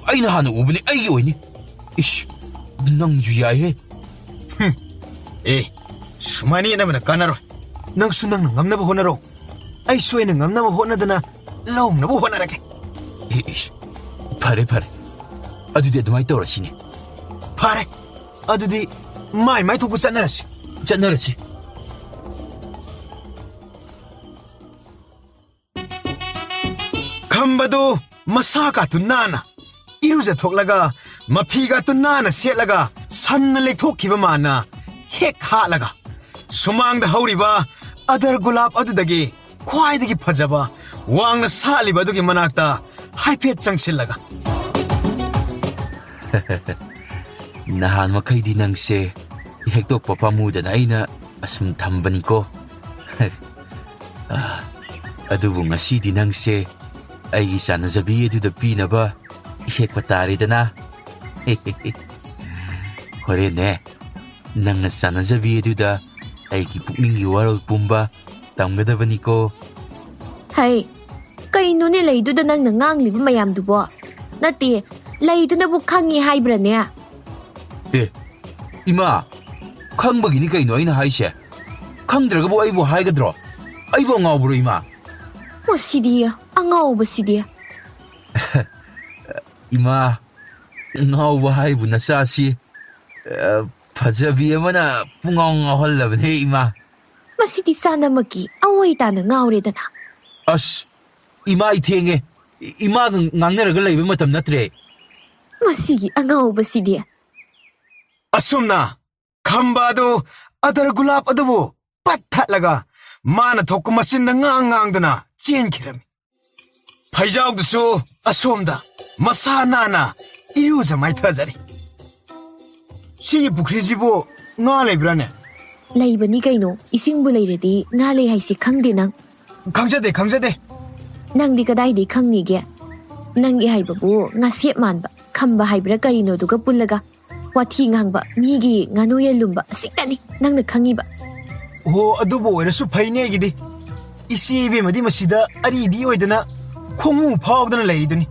ꯑꯩꯅ ꯍꯥꯟꯅ ꯎꯕꯅꯤ, ꯑꯩꯒꯤ ꯑꯣꯏꯅꯤ꯫ ꯏꯁ, ꯅꯪꯁꯨ ꯌꯥꯏꯍꯦ꯫ ꯍꯨꯝ꯫ ꯑꯦ, ꯁꯨꯃꯥꯏꯅ ꯌꯦꯠꯅꯕꯅ ꯀꯥꯟꯅꯔꯣꯏ꯫ ꯅꯪꯁꯨ ꯅꯪꯅ ꯉꯝꯅꯕ ꯍꯣꯠꯅꯔꯣ꯫ ꯑꯩꯁꯨ ꯑꯩꯅ ꯉꯝꯅꯕ ꯍꯣꯠꯅꯗꯅ ꯂꯧꯅꯕ ꯍꯣꯠꯅꯔꯒꯦ꯫ ꯑꯦ, ꯏꯁ, ꯐꯔꯦ, ꯐꯔꯦ꯫ ꯑꯗꯨꯗꯤ ꯑꯗꯨꯃꯥꯏꯅ ꯇꯧꯔꯁꯤꯅꯦ꯫ ꯐꯔꯦ꯫ ꯑꯗꯨꯗꯤ ꯃꯥꯏ ꯃꯥꯏ ꯊꯣꯛꯄ ꯆꯠꯅꯔꯁꯤ꯫ ꯆꯠꯅꯔꯁꯤ꯫ ꯈꯝꯕꯗꯨ ꯃꯁꯥ ꯀꯥꯇꯨ ꯅꯥꯟꯅ ꯏꯔꯨꯖꯊꯣꯛꯂꯒ, ꯃꯐꯤ ꯀꯥꯇꯨ ꯅꯥꯟꯅ ꯁꯦꯠꯂꯒ, ꯁꯟꯅ ꯂꯩꯊꯣꯛꯈꯤꯕ ꯃꯥꯅ ꯍꯦꯛ ꯍꯥꯠꯂꯒ, ꯁꯨꯃꯥꯡꯗ ꯍꯧꯔꯤꯕ ꯑꯗꯔ ꯒꯨꯂꯥꯞ ꯑꯗꯨꯗꯒꯤ ꯈ꯭ꯋꯥꯏꯗꯒꯤ ꯐꯖꯕ, ꯋꯥꯡꯅ ꯁꯥꯠꯂꯤꯕ ꯑꯗꯨꯒꯤ ꯃꯅꯥꯛꯇ ꯍꯥꯏꯐꯦꯠ ꯆꯪꯁꯤꯜꯂꯒ, "ꯅꯍꯥꯟ ꯃꯈꯩꯗꯤ ꯅꯪꯁꯦ ꯍꯦꯛꯇꯣꯛꯄ ꯄꯥꯝꯃꯨꯗꯅ ꯑꯩꯅ ꯑꯁꯨꯝ ꯊꯝꯕꯅꯤꯀꯣ꯫ ꯑꯥ, ꯑꯗꯨꯕꯨ ꯉꯁꯤꯗꯤ ꯅꯪꯁꯦ ꯑꯩꯒꯤ ꯆꯥꯟꯅꯖꯕꯤ ꯑꯗꯨꯗ ꯄꯤꯅꯕ ꯍꯦꯛꯄ ꯇꯥꯔꯦꯗꯅ꯫ ꯍꯣꯔꯦꯟꯅꯦ, ꯅꯪꯅ ꯆꯥꯟꯅꯖꯕꯤ ꯑꯗꯨꯗ ꯑꯩꯒꯤ ꯄꯨꯛꯅꯤꯡꯒꯤ ꯋꯥꯔꯣꯜ ꯄꯨꯝꯕ ꯇꯝꯒꯗꯕꯅꯤꯀꯣ꯫" ꯍꯩ, ꯀꯩꯅꯣꯅꯦ ꯂꯩꯗꯨꯗ ꯅꯪꯅ ꯉꯥꯡꯂꯤꯕ ꯃꯌꯥꯝꯗꯨꯕꯣ? ꯅꯠꯇꯦ, ꯂꯩꯗꯨꯅꯕꯨ ꯈꯪꯉꯤ ꯍꯥꯏꯕ꯭ꯔꯅꯦ? ꯑꯦ, ꯏꯃꯥ, ꯈꯪꯕꯒꯤꯅꯤ ꯀꯩꯅꯣ ꯑꯩꯅ ꯍꯥꯏꯁꯦ꯫ ꯈꯪꯗ꯭ꯔꯒꯕꯨ ꯑꯩꯕꯨ ꯍꯥꯏꯒꯗ꯭ꯔꯣ? ꯑꯩꯕꯨ ꯑꯉꯥꯎꯕ꯭ꯔꯣ, ꯏꯃꯥ? ꯃꯁꯤꯗꯤ, ꯑꯉꯥꯎꯕꯁꯤꯗꯤ꯫ ꯏꯃꯥ, ꯉꯥꯎꯕ ꯍꯥꯏꯕꯨ ꯅꯆꯥꯁꯤ, ꯑ, ꯐꯖꯕꯤ ꯑꯃꯅ ꯄꯨꯡꯉꯥꯎ ꯉꯥꯎꯍꯜꯂꯕꯅꯦ, ꯏꯃꯥ꯫ ꯃꯁꯤꯗꯤ ꯆꯥꯅꯃꯛꯀꯤ ꯑꯋꯣꯏ ꯇꯥꯅ ꯉꯥꯎꯔꯦꯗꯅ꯫ ꯑꯁ, ꯏꯃꯥ, ꯑꯩ ꯊꯦꯡꯉꯦ꯫ ꯏ-, ꯏꯃꯥꯒ ꯉꯥꯡꯅꯔꯒ ꯂꯩꯕ ꯃꯇꯝ ꯅꯠꯇ꯭ꯔꯦ꯫ ꯃꯁꯤꯒꯤ ꯑꯉꯥꯎꯕꯁꯤꯗꯤ꯫ ꯑꯁꯨꯝꯅ ꯈꯝꯕ ꯑꯗꯨ ꯑꯗꯔ ꯒꯨꯂꯥꯞ ꯑꯗꯨꯕꯨ ꯄꯠ ꯊꯠꯂꯒ, ꯃꯥꯅ ꯊꯣꯛꯄ ꯃꯆꯤꯟꯗ ꯉꯥꯡ ꯉꯥꯡꯗꯨꯅ ꯆꯦꯟꯈꯤꯔꯝꯃꯤ꯫ ꯐꯩꯖꯥꯎꯗꯨꯁꯨ ꯑꯁꯣꯝꯗ ꯃꯁꯥ ꯅꯥꯟꯅ ꯏꯔꯨꯖ ꯃꯥꯏꯊꯖꯔꯤ꯫ "ꯁꯤꯒꯤ ꯄꯨꯈ꯭ꯔꯤꯁꯤꯕꯨ ꯉꯥ ꯂꯩꯕ꯭ꯔꯥꯅꯦ?" ꯂꯩꯕꯅꯤ ꯀꯩꯅꯣ, ꯏꯁꯤꯡꯕꯨ ꯂꯩꯔꯗꯤ ꯉꯥ ꯂꯩ ꯍꯥꯏꯁꯤ ꯈꯪꯗꯦ ꯅꯪ? "ꯈꯪꯖꯗꯦ, ꯈꯪꯖꯗꯦ꯫" ꯅꯪꯗꯤ ꯀꯗꯥꯏꯗꯩ ꯈꯪꯅꯤꯒꯦ? ꯅꯪꯒꯤ ꯍꯥꯏꯕꯕꯨ ꯉꯥꯁꯦꯞ ꯃꯥꯟꯕ, ꯈꯝꯕ ꯍꯥꯏꯕ꯭ꯔꯥ ꯀꯔꯤꯅꯣꯗꯨꯒ ꯄꯨꯜꯂꯒ ꯋꯥꯊꯤ ꯉꯥꯡꯕ, ꯃꯤꯒꯤ ꯉꯥꯅꯨ ꯌꯦꯟ ꯂꯨꯝꯕ ꯑꯁꯤꯇꯅꯤ ꯅꯪꯅ ꯈꯪꯉꯤꯕ꯫ ꯑꯣꯍꯣ, ꯑꯗꯨꯕꯨ ꯑꯣꯏꯔꯁꯨ ꯐꯩꯅꯦ ꯑꯩꯒꯤꯗꯤ꯫ ꯏꯆꯦ ꯏꯕꯦꯝꯃꯗꯤ ꯃꯁꯤꯗ ꯑꯔꯤꯕꯤ ꯑꯣꯏꯗꯅ ꯈꯣꯡꯃꯨ ꯐꯥꯎꯗꯅ ꯂꯩꯔꯤꯗꯨꯅꯤ꯫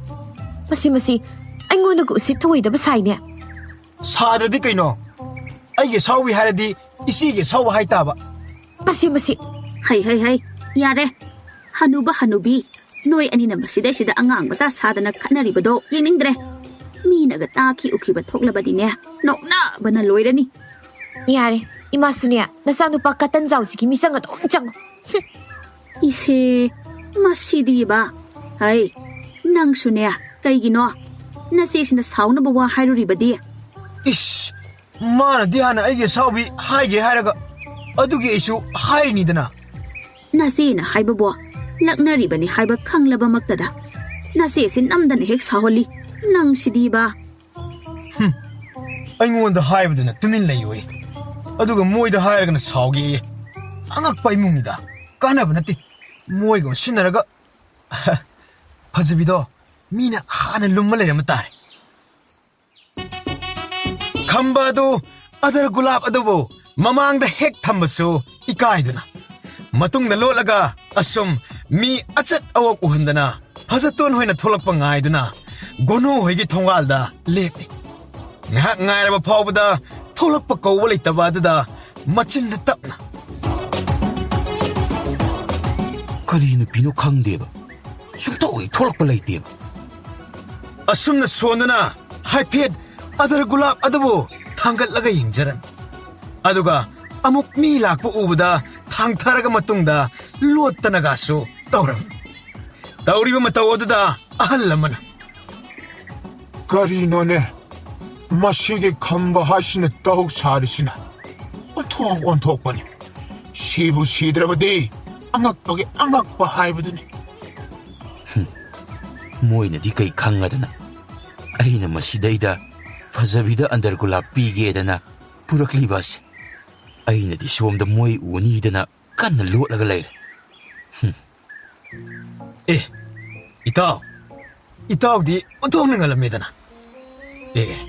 ꯃꯁꯤ, ꯃꯁꯤ ꯑꯩꯉꯣꯟꯗꯒ ꯎꯁꯤꯠ ꯊꯑꯣꯏꯗꯕ ꯁꯥꯏꯅꯦ꯫ ꯁꯥꯗ꯭ꯔꯗꯤ ꯀꯩꯅꯣ? ꯑꯩꯒꯤ ꯑꯁꯥꯎꯕꯤ ꯍꯥꯏꯔꯗꯤ ꯏꯆꯦꯒꯤ ꯑꯁꯥꯎꯕ ꯍꯥꯏ ꯇꯥꯕ꯫ ꯃꯁꯤ, ꯃꯁꯤ꯫ ꯍꯩ, ꯍꯩ, ꯍꯩ, ꯌꯥꯔꯦ꯫ ꯍꯅꯨꯕ, ꯍꯅꯨꯕꯤ, ꯅꯣꯏ ꯑꯅꯤꯅ ꯃꯁꯤꯗꯩꯁꯤꯗ ꯑꯉꯥꯡ ꯃꯆꯥ ꯁꯥꯗꯅ ꯈꯠꯅꯔꯤꯕꯗꯣ ꯌꯦꯡꯅꯤꯡꯗ꯭ꯔꯦ꯫ ꯃꯤꯅꯒ ꯇꯥꯈꯤ ꯎꯈꯤꯕ ꯊꯣꯛꯂꯕꯗꯤꯅꯦ, ꯅꯣꯛꯅꯕꯅ ꯂꯣꯏꯔꯅꯤ꯫ ꯌꯥꯔꯦ, ꯏꯃꯥꯁꯨꯅꯦ, ꯅꯆꯥꯅꯨꯄꯥ ꯀꯇꯟ ꯖꯥꯎꯁꯤꯒꯤ ꯃꯤꯆꯪ ꯑꯗꯨꯝ ꯆꯪꯉꯨ꯫ ꯍꯨꯝ꯫ ꯏꯁꯦ, ꯃꯁꯤꯗꯤꯕ꯫ ꯍꯩ, ꯅꯪꯁꯨꯅꯦ, ꯀꯩꯒꯤꯅꯣ? ꯅꯆꯦꯁꯤꯅ ꯁꯥꯎꯅꯕ ꯋꯥ ꯍꯥꯏꯔꯨꯔꯤꯕꯗꯤ? ꯏꯁ, ꯃꯥꯅꯗꯤ ꯍꯥꯟꯅ ꯑꯩꯒꯤ ꯑꯁꯥꯎꯕꯤ ꯍꯥꯏꯒꯦ ꯍꯥꯏꯔꯒ, ꯑꯗꯨꯒꯤ ꯑꯩꯁꯨ ꯍꯥꯏꯔꯤꯅꯤꯗꯅ꯫ ꯅꯆꯦꯅ ꯍꯥꯏꯕꯕꯨ ꯂꯛꯅꯔꯤꯕꯅꯤ ꯍꯥꯏꯕ ꯈꯪꯂꯕꯃꯛꯇꯗ ꯅꯆꯦꯁꯤ ꯅꯝꯗꯅ ꯍꯦꯛ ꯁꯥꯎꯍꯜꯂꯤ꯫ ꯅꯪꯁꯤꯗꯤꯕ꯫ ꯑꯩꯉꯣꯟꯗ ꯍꯥꯏꯕꯗꯅ ꯇꯨꯃꯤꯟ ꯂꯩꯌꯨ, ꯑꯗꯨꯒ ꯃꯣꯏꯗ ꯍꯥꯏꯔꯒꯅ ꯁꯥꯎꯒꯦ꯫ ꯑꯉꯛꯄ ꯏꯃꯨꯡꯅꯤꯗ꯫ ꯀꯥꯟꯅꯕ ꯅꯠꯇꯦ꯫ ꯃꯣꯏꯒ ꯎꯁꯤꯟꯅꯔꯒ ꯐꯖꯕꯤꯗꯣ ꯃꯤꯅ ꯍꯥꯟꯅ ꯂꯨꯝꯃ ꯂꯩꯔꯝꯕ ꯇꯥꯔꯦ꯫ ꯈꯝꯕ ꯑꯗꯨ ꯑꯗꯔ ꯒꯨꯂꯥꯞ ꯑꯗꯨꯕꯨ ꯃꯃꯥꯡꯗ ꯍꯦꯛ ꯊꯝꯕꯁꯨ ꯏꯀꯥꯏꯗꯨꯅ, ꯃꯇꯨꯡꯗ ꯂꯣꯠꯂꯒ ꯑꯁꯨꯝ ꯃꯤ ꯑꯆꯠ ꯑꯋꯣꯛ ꯎꯍꯟꯗꯅ ꯐꯖꯇꯣꯟ ꯍꯣꯏꯅ ꯊꯣꯛꯂꯛꯄ ꯉꯥꯏꯗꯨꯅ ꯒꯣꯅꯨ ꯍꯣꯏꯒꯤ ꯊꯣꯡꯒꯥꯜꯗ ꯂꯦꯞꯂꯤ꯫ ꯉꯥꯏꯍꯥꯛ ꯉꯥꯏꯔꯕ ꯐꯥꯎꯕꯗ ꯊꯣꯛꯂꯛꯄ ꯀꯧꯕ ꯂꯩꯇꯕ ꯑꯗꯨꯗ ꯃꯆꯤꯟꯗ ꯇꯞꯅ, "ꯀꯔꯤ ꯅꯨꯄꯤꯅꯣ ꯈꯪꯗꯦꯕ, ꯁꯨꯡꯊꯣꯛ ꯍꯦꯛ ꯊꯣꯛꯂꯛꯄ ꯂꯩꯇꯦꯕ"꯫ ꯑꯁꯨꯝꯅ ꯁꯣꯟꯗꯨꯅ ꯍꯥꯏꯐꯦꯠ ꯑꯗꯔ ꯒꯨꯂꯥꯞ ꯑꯗꯨꯕꯨ ꯊꯥꯡꯒꯠꯂꯒ ꯌꯦꯡꯖꯔꯝꯃꯤ꯫ ꯑꯗꯨꯒ ꯑꯃꯨꯛ ꯃꯤ ꯂꯥꯛꯄ ꯎꯕꯗ ꯊꯥꯡꯊꯔꯒ ꯃꯇꯨꯡꯗ ꯂꯣꯠꯇꯅꯒꯁꯨ ꯇꯧꯔꯝꯃꯤ꯫ ꯇꯧꯔꯤꯕ ꯃꯇꯧ ꯑꯗꯨꯗ ꯑꯍꯜ ꯑꯃꯅ, "ꯀꯔꯤꯅꯣꯅꯦ ꯃꯁꯤꯒꯤ ꯈꯝꯕ ꯍꯥꯏꯁꯤꯅ ꯇꯧ ꯁꯥꯔꯤꯁꯤꯅ? ꯑꯣꯟꯊꯣꯛ ꯑꯣꯟꯊꯣꯛꯄꯅꯤ꯫ ꯁꯤꯕꯨ ꯁꯤꯗ꯭ꯔꯕꯗꯤ ꯑꯉꯛꯄꯒꯤ ꯑꯉꯛꯄ ꯍꯥꯏꯕꯗꯨꯅꯤ"꯫ ꯃꯣꯏꯅꯗꯤ ꯀꯩ ꯈꯪꯉꯗꯅ ꯑꯩꯅ ꯃꯁꯤꯗꯩꯗ ꯐꯖꯕꯤꯗ ꯑꯟꯗꯔ ꯒꯨꯂꯥꯞ ꯄꯤꯒꯦꯗꯅ ꯄꯨꯔꯛꯂꯤꯕ ꯑꯁꯦ꯫ ꯑꯩꯅꯗꯤ ꯁꯣꯝꯗ ꯃꯣꯏ ꯎꯅꯤꯗꯅ ꯀꯟꯅ ꯂꯣꯠꯂꯒ ꯂꯩꯔꯦ꯫ ꯍꯨꯝ꯫ ꯑꯦ, ꯏꯇꯥꯎ, ꯏꯇꯥꯎꯗꯤ ꯑꯣꯟꯊꯣꯛꯅ ꯉꯜꯂꯝꯃꯦꯗꯅ꯫ ꯑꯦ, ꯑꯦ,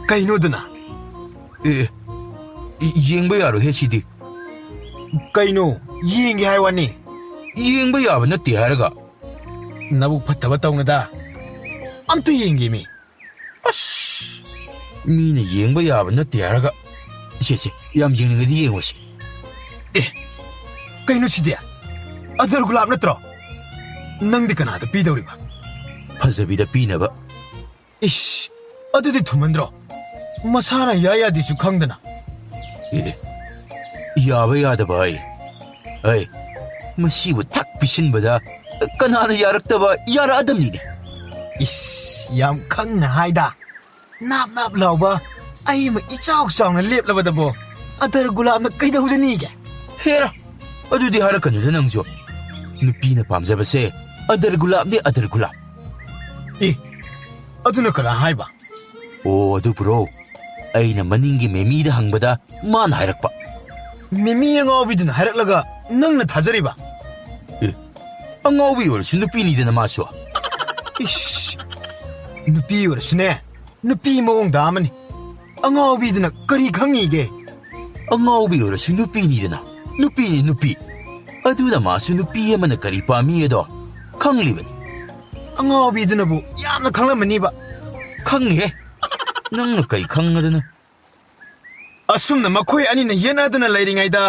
ꯀꯩꯅꯣꯗꯅ? ꯑꯦ, ꯑꯦ, ꯌꯦꯡꯕ ꯌꯥꯔꯣꯏꯍꯦ ꯁꯤꯗꯤ꯫ ꯀꯩꯅꯣ ꯌꯦꯡꯒꯦ ꯍꯥꯏ ꯋꯥꯅꯤ? ꯌꯦꯡꯕ ꯌꯥꯕ ꯅꯠꯇꯦ ꯍꯥꯏꯔꯒ꯫ ꯅꯕꯨꯛ ꯐꯠꯇꯕ ꯇꯧꯅꯗ꯫ ꯑꯝꯇ ꯌꯦꯡꯒꯦ ꯃꯤ꯫ ꯑꯁ, ꯃꯤꯅ ꯌꯦꯡꯕ ꯌꯥꯕ ꯅꯠꯇꯦ ꯍꯥꯏꯔꯒ꯫ ꯏꯁꯦ, ꯏꯁꯦ, ꯌꯥꯝ ꯌꯦꯡꯅꯤꯡꯉꯗꯤ ꯌꯦꯡꯉꯨꯁꯤ꯫ ꯑꯦ, ꯀꯩꯅꯣ ꯁꯤꯗꯤ? ꯑꯗꯔ ꯒꯨꯂꯥꯞ ꯅꯠꯇ꯭ꯔꯣ? ꯅꯪꯗꯤ ꯀꯅꯥꯗ ꯄꯤꯗꯧꯔꯤꯕ? ꯐꯖꯕꯤꯗ ꯄꯤꯅꯕ꯫ ꯏꯁ, ꯑꯗꯨꯗꯤ ꯊꯨꯃꯟꯗ꯭ꯔꯣ? ꯃꯁꯥꯅ ꯌꯥ ꯌꯥꯗꯦꯁꯨ ꯈꯪꯗꯅ꯫ ꯑꯦ, ꯌꯥꯕ ꯌꯥꯗꯕ ꯍꯥꯏ꯫ ꯑꯩ, ꯃꯁꯤꯕꯨ ꯊꯛ ꯄꯤꯁꯤꯟꯕꯗ ꯀꯅꯥꯅ ꯌꯥꯔꯛꯇꯕ ꯌꯥꯔꯛꯑꯗꯕꯅꯤꯅꯦ꯫ ꯏꯁ, ꯌꯥꯝ ꯈꯪꯅ ꯍꯥꯏꯗ꯫ ꯅꯥꯞ ꯅꯥꯞ ꯂꯥꯎꯕ ꯑꯩ ꯑꯃ ꯏꯆꯥꯎ ꯆꯥꯎꯅ ꯂꯦꯞꯂꯕꯗꯕꯣ ꯑꯗꯔ ꯒꯨꯂꯥꯞꯅ ꯀꯩꯗꯧꯖꯅꯤꯒꯦ? ꯍꯦꯔꯥ, ꯑꯗꯨꯗꯤ ꯍꯥꯏꯔꯛꯀꯅꯨꯗ ꯅꯪꯁꯨ꯫ ꯅꯨꯄꯤꯅ ꯄꯥꯝꯖꯕꯁꯦ ꯑꯗꯔ ꯒꯨꯂꯥꯞꯅꯦ, ꯑꯗꯔ ꯒꯨꯂꯥꯞ꯫ ꯑꯦ, ꯑꯗꯨꯅ ꯀꯅꯥ ꯍꯥꯏꯕ? ꯑꯣ, ꯑꯗꯨꯕꯨꯔꯣ, ꯑꯩꯅ ꯃꯅꯤꯡꯒꯤ ꯃꯦꯃꯤꯗ ꯍꯪꯕꯗ ꯃꯥꯅ ꯍꯥꯏꯔꯛꯄ꯫ ꯃꯦꯃꯤ ꯑꯉꯥꯎꯕꯤꯗꯨꯅ ꯍꯥꯏꯔꯛꯂꯒ ꯅꯪꯅ ꯊꯥꯖꯔꯤꯕ? ꯑꯦ, ꯑꯉꯥꯎꯕꯤ ꯑꯣꯏꯔꯁꯨ ꯅꯨꯄꯤꯅꯤꯗꯅ ꯃꯥꯁꯨ꯫ ꯏꯁ, ꯅꯨꯄꯤ ꯑꯣꯏꯔꯁꯨꯅꯦ, ꯅꯨꯄꯤ ꯃꯑꯣꯡꯗ ꯑꯃꯅꯤ꯫ ꯑꯉꯥꯎꯕꯤꯗꯨꯅ ꯀꯔꯤ ꯈꯪꯉꯤꯒꯦ? ꯑꯉꯥꯎꯕꯤ ꯑꯣꯏꯔꯁꯨ ꯅꯨꯄꯤꯅꯤꯗꯅ꯫ ꯅꯨꯄꯤꯅꯤ, ꯅꯨꯄꯤ꯫ ꯑꯗꯨꯅ ꯃꯥꯁꯨ ꯅꯨꯄꯤ ꯑꯃꯅ ꯀꯔꯤ ꯄꯥꯝꯃꯤ ꯑꯗꯣ ꯈꯪꯂꯤꯕꯅꯤ꯫ ꯑꯉꯥꯎꯕꯤꯗꯨꯅꯕꯨ ꯌꯥꯝꯅ ꯈꯪꯂꯝꯃꯅꯤꯕ꯫ ꯈꯪꯉꯤꯍꯦ꯫ ꯅꯪꯅ ꯀꯩ ꯈꯪꯉꯗꯅ? ꯑꯁꯨꯝꯅ ꯃꯈꯣꯏ ꯑꯅꯤꯅ ꯌꯦꯠꯅꯗꯨꯅ ꯂꯩꯔꯤꯉꯩꯗ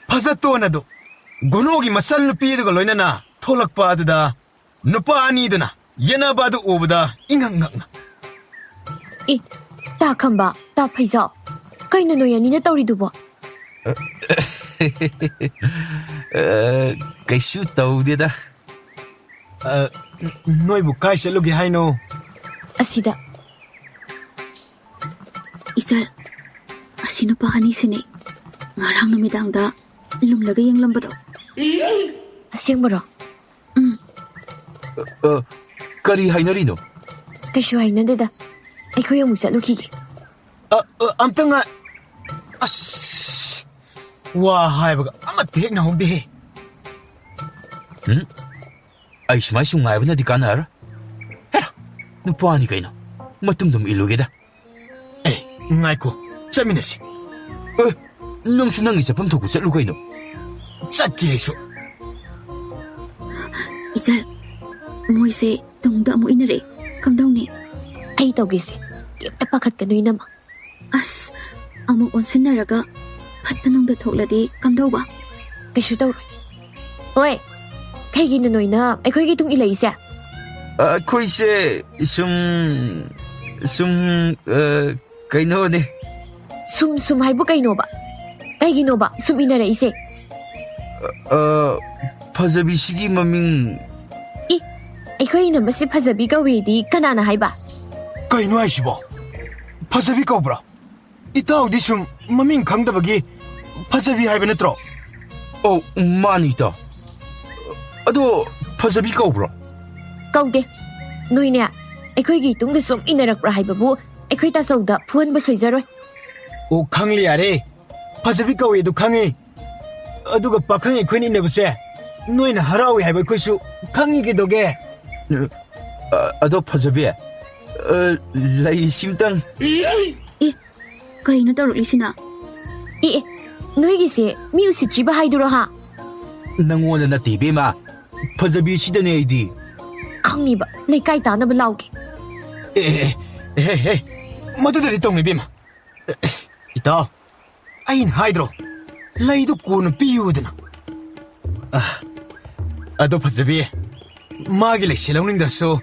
ꯐꯖꯇꯣꯟ ꯑꯗꯨ ꯒꯨꯅꯣꯒꯤ ꯃꯆꯟꯅꯨꯄꯤ ꯑꯗꯨꯒ ꯂꯣꯏꯅꯅ ꯊꯣꯛꯂꯛꯄ ꯑꯗꯨꯗ ꯅꯨꯄꯥ ꯑꯅꯤꯗꯨꯅ ꯌꯦꯠꯅꯕ ꯑꯗꯨ ꯎꯕꯗ ꯏꯉꯛ ꯉꯛꯅ꯫ "ꯏ, ꯇꯥ ꯈꯝꯕ, ꯇꯥ ꯐꯩꯖꯥꯎ, ꯀꯩꯅꯣ ꯅꯣꯏ ꯑꯅꯤꯅ ꯇꯧꯔꯤꯗꯨꯕꯣ?" ꯑ, ꯀꯩꯁꯨ ꯇꯧꯗꯦꯗ꯫ ꯑ, ꯅꯣꯏꯕꯨ ꯀꯥꯏ ꯆꯠꯂꯨꯒꯦ ꯍꯥꯏꯅꯣ? ꯑꯁꯤꯗ꯫ "ꯏꯆꯜ, ꯑꯁꯤ ꯅꯨꯄꯥ ꯑꯅꯤꯁꯤꯅꯦ ꯉꯔꯥꯡ ꯅꯨꯃꯤꯗꯥꯡꯗ ꯂꯨꯝꯂꯒ ꯌꯦꯡꯂꯝꯕꯗꯣ꯫" "ꯑꯁꯦꯡꯕꯔꯣ?" "ꯎꯝ꯫" "ꯑ, ꯀꯔꯤ ꯍꯥꯏꯅꯔꯤꯅꯣ?" "ꯀꯩꯁꯨ ꯍꯥꯏꯅꯗꯦꯗ, ꯑꯩꯈꯣꯏ ꯑꯃꯨꯛ ꯆꯠꯂꯨꯈꯤꯒꯦ꯫" "ꯑ, ꯑ, ꯑꯝꯇ ꯉꯥꯏ-, ꯑꯁ, ꯋꯥ ꯍꯥꯏꯕꯒ ꯑꯃꯠꯇ ꯍꯦꯛ ꯅꯪꯍꯧꯗꯦꯍꯦ꯫" ꯎꯝ? ꯑꯩ ꯁꯨꯃꯥꯏ ꯁꯨꯝ ꯉꯥꯏꯕꯅꯗꯤ ꯀꯥꯟꯅꯔꯣꯏ꯫ ꯍꯦꯔꯥ, ꯅꯨꯄꯥꯅꯤ ꯀꯩꯅꯣ, ꯃꯇꯨꯡꯗ ꯑꯃꯨꯛ ꯏꯜꯂꯨꯒꯦꯗ꯫ ꯑꯦ, ꯉꯥꯏꯈꯣ, ꯆꯠꯃꯤꯟꯅꯁꯤ꯫ ꯑꯦ, ꯅꯪꯁꯨ ꯅꯪꯒꯤ ꯆꯠꯐꯝ ꯊꯣꯛꯄ ꯆꯠꯂꯨ ꯀꯩꯅꯣ꯫ ꯆꯠꯀꯦ ꯑꯩꯁꯨ꯫ "ꯏꯆꯜ, ꯃꯣꯏꯁꯦ ꯇꯨꯡꯗ ꯑꯃꯨꯛ ꯏꯟꯅꯔꯛꯑꯦ꯫ ꯀꯝꯗꯧꯅꯤ?" "ꯑꯩ ꯇꯧꯒꯦꯁꯦ, ꯀꯩꯝꯇ ꯄꯥꯈꯠꯀꯅꯨ ꯏꯅꯝꯃ꯫" "ꯑꯁ, ꯑꯃꯨꯛ ꯑꯣꯟꯁꯤꯟꯅꯔꯒ ꯐꯠꯇ ꯅꯨꯡꯗ ꯊꯣꯛꯂꯗꯤ ꯀꯝꯗꯧꯕ?" "ꯀꯩꯁꯨ ꯇꯧꯔꯣꯏ꯫" "ꯑꯣꯏ, ꯀꯩꯒꯤꯅꯣ ꯅꯣꯏꯅ ꯑꯩꯈꯣꯏꯒꯤ ꯇꯨꯡ ꯏꯜꯂꯛꯏꯁꯦ?" "ꯑꯩꯈꯣꯏꯁꯦ ꯁꯨꯝ, ꯁꯨꯝ, ꯑ, ꯀꯩꯅꯣꯅꯦ꯫" "ꯁꯨꯝ ꯁꯨꯝ ꯍꯥꯏꯕꯨ ꯀꯩꯅꯣꯕ? ꯀꯩꯒꯤꯅꯣꯕ ꯁꯨꯝ ꯏꯟꯅꯔꯛꯏꯁꯦ?" "ꯑ, ꯐꯖꯕꯤꯁꯤꯒꯤ ꯃꯃꯤꯡ꯫" "ꯏ, ꯑꯩꯈꯣꯏ ꯏꯅꯝꯃꯁꯤ ꯐꯖꯕꯤ ꯀꯧꯏꯗꯤ ꯀꯅꯥꯅ ꯍꯥꯏꯕ?" "ꯀꯩꯅꯣ ꯍꯥꯏꯁꯤꯕꯣ? ꯐꯖꯕꯤ ꯀꯧꯕ꯭ꯔꯥ?" ꯏꯇꯥꯎꯗꯤ ꯁꯨꯝ ꯃꯃꯤꯡ ꯈꯪꯗꯕꯒꯤ ꯐꯖꯕꯤ ꯍꯥꯏꯕ ꯅꯠꯇ꯭ꯔꯣ? ꯑꯧ, ꯃꯥꯅꯤ, ꯏꯇꯥꯎ꯫ ꯑꯗꯣ ꯐꯖꯕꯤ ꯀꯧꯕ꯭ꯔꯣ? ꯀꯧꯗꯦ꯫ ꯅꯣꯏꯅꯦ, ꯑꯩꯈꯣꯏꯒꯤ ꯏꯇꯨꯡꯗ ꯁꯨꯝ ꯏꯟꯅꯔꯛꯄ꯭ꯔꯥ ꯍꯥꯏꯕꯕꯨ ꯑꯩꯈꯣꯏ ꯇꯥꯆꯧꯗ ꯐꯨꯍꯟꯕ ꯁꯣꯏꯖꯔꯣꯏ꯫ ꯑꯣ, ꯈꯪꯂꯦ ꯌꯥꯔꯦ꯫ ꯐꯖꯕꯤ ꯀꯧꯏ ꯑꯗꯨ ꯈꯪꯉꯤ꯫ ꯑꯗꯨꯒ ꯄꯥꯈꯪ ꯑꯩꯈꯣꯏꯅ ꯏꯟꯅꯕꯁꯦ ꯅꯣꯏꯅ ꯍꯔꯥꯎꯏ ꯍꯥꯏꯕ ꯑꯩꯈꯣꯏꯁꯨ ꯈꯪꯉꯤ ꯀꯩꯗꯧꯒꯦ? ꯑ, ꯑꯗꯣ ꯐꯖꯕꯤ, ꯑ, ꯂꯩꯁꯤꯝꯇꯪ꯫ ꯑꯦ, ꯀꯩꯅꯣ ꯇꯧꯔꯛꯂꯤꯁꯤꯅ? ꯑꯦ, ꯑꯦ, ꯅꯣꯏꯒꯤꯁꯦ ꯃꯤ ꯎꯁꯤꯠꯇ꯭ꯔꯤꯕ ꯍꯥꯏꯗꯨꯔꯣ ꯍꯥ? ꯅꯪꯉꯣꯟꯗ ꯅꯠꯇꯦ ꯏꯕꯦꯝꯃ, ꯐꯖꯕꯤ ꯁꯤꯗꯅꯦ ꯑꯩꯗꯤ꯫ ꯈꯪꯉꯤꯕ, ꯂꯩꯀꯥꯏ ꯇꯥꯅꯕ ꯂꯥꯎꯒꯦ꯫ ꯑꯦ, ꯑꯦ, ꯑꯦ, ꯑꯦ, ꯑꯦ, ꯃꯗꯨꯗꯗꯤ ꯇꯧꯅꯨ ꯏꯕꯦꯝꯃ꯫ ꯑꯦ, ꯏꯇꯥꯎ, ꯑꯩꯅ ꯍꯥꯏꯗ꯭ꯔꯣ, ꯂꯩꯗꯨ ꯀꯣꯟꯅ ꯄꯤꯌꯨꯗꯅ꯫ ꯑ, ꯑꯗꯣ ꯐꯖꯕꯤ, ꯃꯥꯒꯤ ꯂꯩꯁꯦ ꯂꯧꯅꯤꯡꯗ꯭ꯔꯁꯨ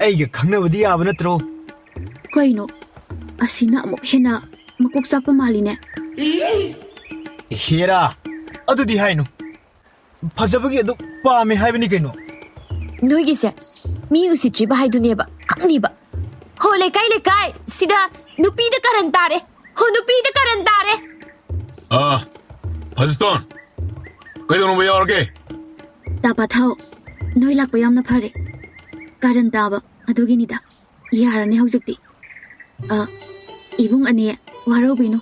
ꯑꯩꯒ ꯈꯪꯅꯕꯗꯤ ꯌꯥꯕ ꯅꯠꯇ꯭ꯔꯣ? ꯀꯩꯅꯣ? ꯑꯁꯤꯅ ꯑꯃꯨꯛ ꯍꯦꯟꯅ ꯃꯀꯣꯛ ꯆꯥꯛꯄ ꯃꯥꯜꯂꯤꯅꯦ꯫ ꯍꯦꯔꯥ, ꯑꯗꯨꯗꯤ ꯍꯥꯏꯅꯨ꯫ ꯐꯖꯕꯒꯤ ꯑꯗꯨ ꯄꯥꯝꯃꯦ ꯍꯥꯏꯕꯅꯤ ꯀꯩꯅꯣ꯫ ꯅꯣꯏꯒꯤꯁꯦ ꯃꯤ ꯎꯁꯤꯠꯇ꯭ꯔꯤꯕ ꯍꯥꯏꯗꯨꯅꯦꯕ, ꯈꯪꯅꯤꯕ꯫ ꯍꯣ, ꯂꯩꯀꯥꯏ, ꯂꯩꯀꯥꯏ, ꯁꯤꯗ ꯅꯨꯄꯤꯗ ꯀꯔꯟ ꯇꯥꯔꯦ꯫ ꯍꯣ, ꯅꯨꯄꯤꯗ ꯀꯔꯟ ꯇꯥꯔꯦ꯫ ꯑꯥ, ꯐꯖꯇꯣꯟ, ꯀꯩꯗꯧꯅꯕ ꯌꯥꯎꯔꯒꯦ? ꯇꯥ ꯄꯥꯊꯧ, ꯅꯣꯏ ꯂꯥꯛꯄ ꯌꯥꯝꯅ ꯐꯔꯦ꯫ ꯀꯥꯔꯟ ꯇꯥꯕ ꯑꯗꯨꯒꯤꯅꯤꯗ꯫ ꯌꯥꯔꯅꯤ ꯍꯧꯖꯤꯛꯇꯤ꯫ ꯑ, ꯏꯕꯨꯡ ꯑꯅꯤ, ꯋꯥꯔꯧꯕꯤꯅꯨ꯫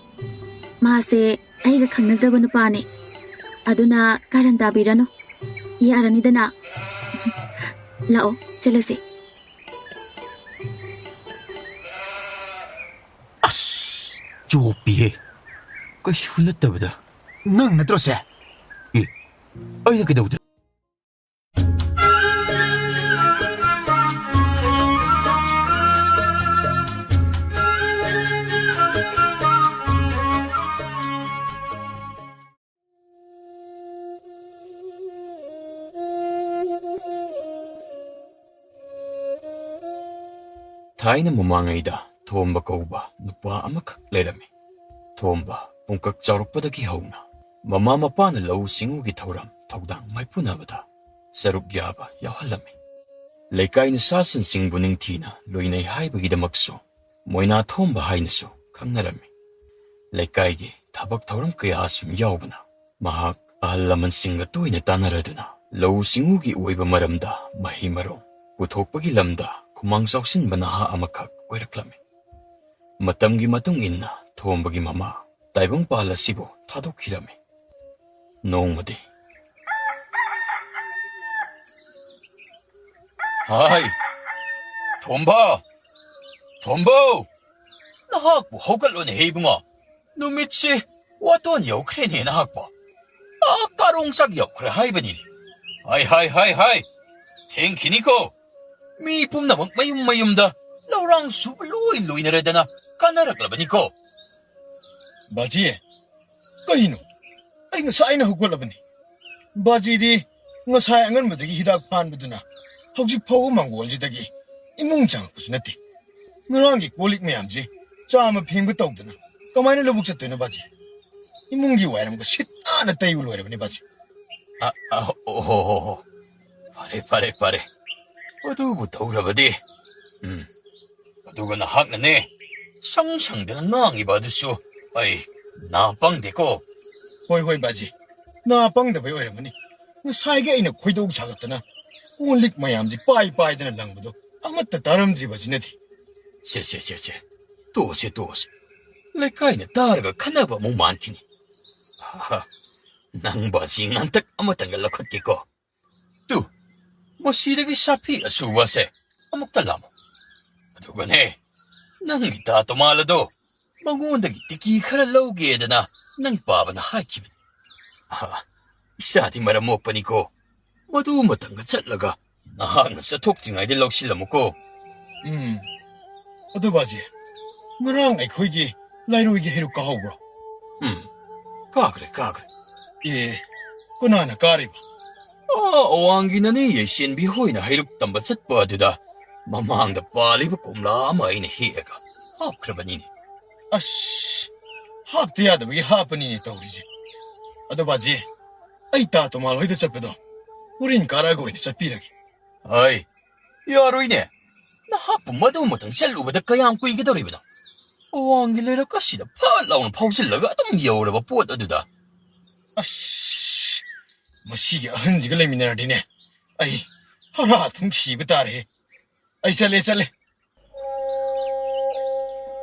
ꯃꯥꯁꯦ ꯑꯩꯒ ꯈꯪꯅꯖꯕ ꯅꯨꯄꯥꯅꯦ꯫ ꯑꯗꯨꯅ ꯀꯥꯔꯟ ꯇꯥꯕꯤꯔꯅꯨ꯫ ꯌꯥꯔꯅꯤꯗꯅ꯫ ꯂꯥꯛꯑꯣ, ꯆꯠꯂꯁꯤ꯫ ꯑꯁ, ꯆꯣꯞꯄꯤꯍꯦ꯫ ꯀꯩꯁꯨ ꯅꯠꯇꯕꯗ꯫ ꯅꯪ ꯅꯠꯇ꯭ꯔꯣ ꯁꯦ? ꯑꯦ, ꯑꯩꯅ ꯀꯩꯗꯧꯗ? ꯊꯥꯏꯅ ꯃꯃꯥꯡꯉꯩꯗ ꯊꯣꯝꯕ ꯀꯧꯕ ꯅꯨꯄꯥ ꯑꯃꯈꯛ ꯂꯩꯔꯝꯃꯤ꯫ ꯊꯣꯝꯕ ꯄꯨꯡꯀꯛ ꯆꯥꯎꯔꯛꯄꯗꯒꯤ ꯍꯧꯅ ꯃꯃꯥ ꯃꯄꯥꯅ ꯂꯧꯎ ꯁꯤꯡꯎꯒꯤ ꯊꯧꯔꯝ ꯊꯧꯗꯥꯡ ꯃꯥꯏꯄꯨꯅꯕꯗ ꯁꯔꯨꯛ ꯌꯥꯕ ꯌꯥꯎꯍꯜꯂꯝꯃꯤ꯫ ꯂꯩꯀꯥꯏ ꯅꯨꯁꯥꯁꯤꯡꯁꯤꯡꯕꯨ ꯅꯤꯡꯊꯤꯅ ꯂꯣꯏꯅꯩ ꯍꯥꯏꯕꯒꯤꯗꯃꯛꯁꯨ ꯃꯣꯏꯅꯥ ꯊꯣꯝꯕ ꯍꯥꯏꯅꯁꯨ ꯈꯪꯅꯔꯝꯃꯤ꯫ ꯂꯩꯀꯥꯏꯒꯤ ꯊꯕꯛ ꯊꯧꯔꯝ ꯀꯌꯥ ꯁꯨꯝ ꯌꯥꯎꯕꯅ ꯃꯍꯥꯛ ꯑꯍꯜ ꯂꯃꯟꯁꯤꯡꯒ ꯇꯣꯏꯅ ꯇꯥꯟꯅꯔꯗꯨꯅ ꯂꯧꯎ ꯁꯤꯡꯎꯒꯤ ꯑꯣꯏꯕ ꯃꯔꯝꯗ ꯃꯍꯩ ꯃꯔꯣꯡ ꯄꯨꯊꯣꯛꯄꯒꯤ ꯂꯝꯗ ꯈꯨꯃꯥꯡ ꯆꯥꯎꯁꯤꯟꯕ ꯅꯍꯥ ꯑꯃꯈꯛ ꯑꯣꯏꯔꯛꯂꯝꯃꯤ꯫ ꯃꯇꯝꯒꯤ ꯃꯇꯨꯡ ꯏꯟꯅ ꯊꯣꯝꯕꯒꯤ ꯃꯃꯥ ꯇꯥꯏꯕꯪꯄꯥꯜ ꯑꯁꯤꯕꯨ ꯊꯥꯗꯣꯛꯈꯤꯔꯝꯃꯤ꯫ ꯅꯣꯡꯃꯗꯤ, "ꯍꯥꯏ, ꯊꯣꯝꯕ! ꯊꯣꯝꯕꯧ! ꯅꯍꯥꯛꯄꯨ ꯍꯧꯒꯠꯂꯣꯅꯦꯍꯦ ꯏꯕꯨꯡꯉꯣ! ꯅꯨꯃꯤꯠꯁꯤ ꯋꯥꯇꯣꯟ ꯌꯧꯈ꯭ꯔꯦꯅꯦ ꯅꯍꯥꯛꯄꯣ! ꯑꯥ, ꯀꯥꯔꯣꯡ ꯆꯥꯛ ꯌꯧꯈ꯭ꯔꯦ ꯍꯥꯏꯕꯅꯤꯅꯦ! ꯍꯥꯏ, ꯍꯥꯏ, ꯍꯥꯏ, ꯍꯥꯏ! ꯊꯦꯡꯈꯤꯅꯤꯀꯣ! ꯃꯤ ꯄꯨꯝꯅꯃꯛ ꯃꯌꯨꯝ ꯃꯌꯨꯝꯗ ꯂꯧꯔꯥꯡ ꯁꯨꯕ ꯂꯣꯏ ꯂꯣꯏꯅꯔꯗꯅ ꯀꯥꯟꯅꯔꯛꯂꯕꯅꯤꯀꯣ!" ꯕꯥꯖꯤ, ꯀꯩꯅꯣ? ꯑꯩ ꯉꯁꯥꯏꯅ ꯍꯧꯒꯠꯂꯕꯅꯤ꯫ ꯕꯥꯖꯤꯗꯤ ꯉꯁꯥꯏ ꯑꯉꯟꯕꯗꯒꯤ ꯍꯤꯗꯥꯛ ꯐꯥꯟꯕꯗꯨꯅ ꯍꯧꯖꯤꯛ ꯐꯥꯎꯕ ꯃꯪꯒꯣꯜꯁꯤꯗꯒꯤ ꯏꯃꯨꯡ ꯆꯪꯉꯛꯄꯁꯨ ꯅꯠꯇꯦ꯫ ꯉꯔꯥꯡꯒꯤ ꯀꯣꯜ ꯂꯤꯛ ꯃꯌꯥꯝꯁꯤ ꯆꯥꯝꯃ ꯐꯦꯡꯕ ꯇꯧꯗꯅ ꯀꯃꯥꯏꯅ ꯂꯧꯕꯨꯛ ꯆꯠꯇꯣꯏꯅꯣ ꯕꯥꯖꯤ? ꯏꯃꯨꯡꯒꯤ ꯋꯥꯏꯔꯝꯒ ꯁꯤꯠ ꯅꯥꯟꯅ ꯇꯩꯕ ꯂꯣꯏꯔꯕꯅꯤ ꯕꯥꯖꯤ꯫ ꯑ, ꯑ, ꯑꯣ ꯍꯣ ꯍꯣ ꯍꯣ꯫ ꯐꯔꯦ, ꯐꯔꯦ, ꯐꯔꯦ꯫ ꯑꯗꯨꯕꯨ ꯇꯧꯔꯕꯗꯤ꯫ ꯎꯝ꯫ ꯑꯗꯨꯒ ꯅꯍꯥꯛꯅꯅꯦ, ꯁꯪ ꯁꯪꯗꯅ ꯉꯥꯡꯉꯤꯕ ꯑꯗꯨꯁꯨ ꯑꯩ ꯅꯥ ꯄꯪꯗꯦꯀꯣ꯫ ꯍꯣꯏ, ꯍꯣꯏ, ꯕꯥꯖꯤ꯫ ꯅꯥ ꯄꯪꯗꯕꯩ ꯑꯣꯏꯔꯝꯃꯅꯤ꯫ ꯉꯁꯥꯏꯒꯤ ꯑꯩꯅ ꯈꯣꯏꯗꯧ ꯁꯥꯒꯠꯇꯅ ꯀꯣꯜ ꯂꯤꯛ ꯃꯌꯥꯝꯁꯤ ꯄꯥꯏ ꯄꯥꯏꯗꯅ ꯂꯪꯕꯗꯣ ꯑꯃꯠꯇ ꯇꯥꯔꯝꯗ꯭ꯔꯤꯕꯁꯤꯅꯗꯤ꯫ ꯁꯦ, ꯁꯦ, ꯁꯦ, ꯁꯦ꯫ ꯇꯣꯛꯑꯁꯦ, ꯇꯣꯛꯑꯁꯦ꯫ ꯂꯩꯀꯥꯏꯅ ꯇꯥꯔꯒ ꯈꯟꯅꯕ ꯑꯃꯨꯛ ꯃꯥꯟꯈꯤꯅꯤ꯫ ꯍꯥ, ꯅꯪ ꯕꯥꯖꯤ ꯉꯟꯇꯛ ꯑꯃꯇꯪꯒ ꯂꯧꯈꯠꯀꯦꯀꯣ꯫ ꯇꯨ, ꯃꯁꯤꯗꯒꯤ ꯁꯥꯐꯤ ꯑꯁꯨꯕꯁꯦ ꯑꯃꯨꯛꯇ ꯂꯥꯝꯃꯣ꯫ ꯑꯗꯨꯒꯅꯦ, ꯅꯪꯒꯤ ꯇꯥ ꯇꯣꯃꯥꯜ ꯑꯗꯣ ꯃꯉꯣꯟꯗꯒꯤ ꯇꯤꯀꯤ ꯈꯔ ꯂꯧꯒꯦꯗꯅ ꯅꯪ ꯄꯥꯕꯅ ꯍꯥꯏꯈꯤꯕꯅꯤ꯫ ꯑꯍꯥ, ꯏꯆꯥꯗꯤ ꯃꯔꯝ ꯃꯣꯛꯄꯅꯤꯀꯣ꯫ ꯃꯗꯨ ꯃꯇꯝꯒ ꯆꯠꯂꯒ ꯅꯍꯥꯛꯅ ꯆꯠꯊꯣꯛꯇ꯭ꯔꯤꯉꯩꯗ ꯂꯧꯁꯤꯜꯂꯝꯃꯨꯀꯣ꯫ ꯎꯝ꯫ ꯑꯗꯨ ꯕꯥꯖꯤ, ꯉꯔꯥꯡ ꯑꯩꯈꯣꯏꯒꯤ ꯂꯥꯏꯔꯣꯏꯒꯤ ꯍꯩꯔꯨꯛ ꯀꯥꯍꯧꯕ꯭ꯔꯣ? ꯎꯝ, ꯀꯥꯈ꯭ꯔꯦ, ꯀꯥꯈ꯭ꯔꯦ꯫ ꯑꯦ, ꯀꯅꯥꯅ ꯀꯥꯔꯤꯕ? ꯑꯥ, ꯑꯋꯥꯡꯒꯤ ꯅꯅꯦ ꯌꯥꯏꯁꯦꯟꯕꯤ ꯍꯣꯏꯅ ꯍꯩꯔꯨꯛ ꯇꯝꯕ ꯆꯠꯄ ꯑꯗꯨꯗ ꯃꯃꯥꯡꯗ ꯄꯥꯜꯂꯤꯕ ꯀꯣꯝꯂꯥ ꯑꯃ ꯑꯩꯅ ꯍꯦꯛꯑꯒ ꯍꯥꯞꯈ꯭ꯔꯕꯅꯤꯅꯦ꯫ ꯑꯁ, ꯍꯥꯞꯇ ꯌꯥꯗꯕꯒꯤ ꯍꯥꯞꯄꯅꯤꯅꯦ ꯇꯧꯔꯤꯁꯦ꯫ ꯑꯗꯣ ꯕꯥꯖꯤ, ꯑꯩ ꯇꯥ ꯇꯣꯃꯥꯜ ꯍꯣꯏꯗ ꯆꯠꯄꯗꯣ ꯍꯣꯔꯦꯟ ꯀꯥꯔꯛꯑꯒ ꯑꯣꯏꯅ ꯆꯠꯄꯤꯔꯒꯦ꯫ ꯑꯩ, ꯌꯥꯔꯣꯏꯅꯦ꯫ ꯅꯍꯥꯛꯄꯨ ꯃꯗꯨ ꯃꯇꯪ ꯆꯠꯂꯨꯕꯗ ꯀꯌꯥꯝ ꯀꯨꯏꯒꯗꯧꯔꯤꯕꯅꯣ? ꯑꯋꯥꯡꯒꯤ ꯂꯩꯔꯛ ꯑꯁꯤꯗ ꯐꯠ ꯂꯥꯎꯅ ꯐꯥꯎꯖꯤꯜꯂꯒ ꯑꯗꯨꯝ ꯌꯧꯔꯕ ꯄꯣꯠ ꯑꯗꯨꯗ꯫ ꯑꯁ, ꯃꯁꯤꯒꯤ ꯑꯍꯟꯁꯤꯒ ꯂꯩꯃꯤꯟꯅꯔꯗꯤꯅꯦ, ꯑꯩ ꯍꯥꯔꯥ ꯑꯗꯨꯝ ꯁꯤꯕ ꯇꯥꯔꯦ꯫ ꯑꯩ ꯆꯠꯂꯦ, ꯆꯠꯂꯦ꯫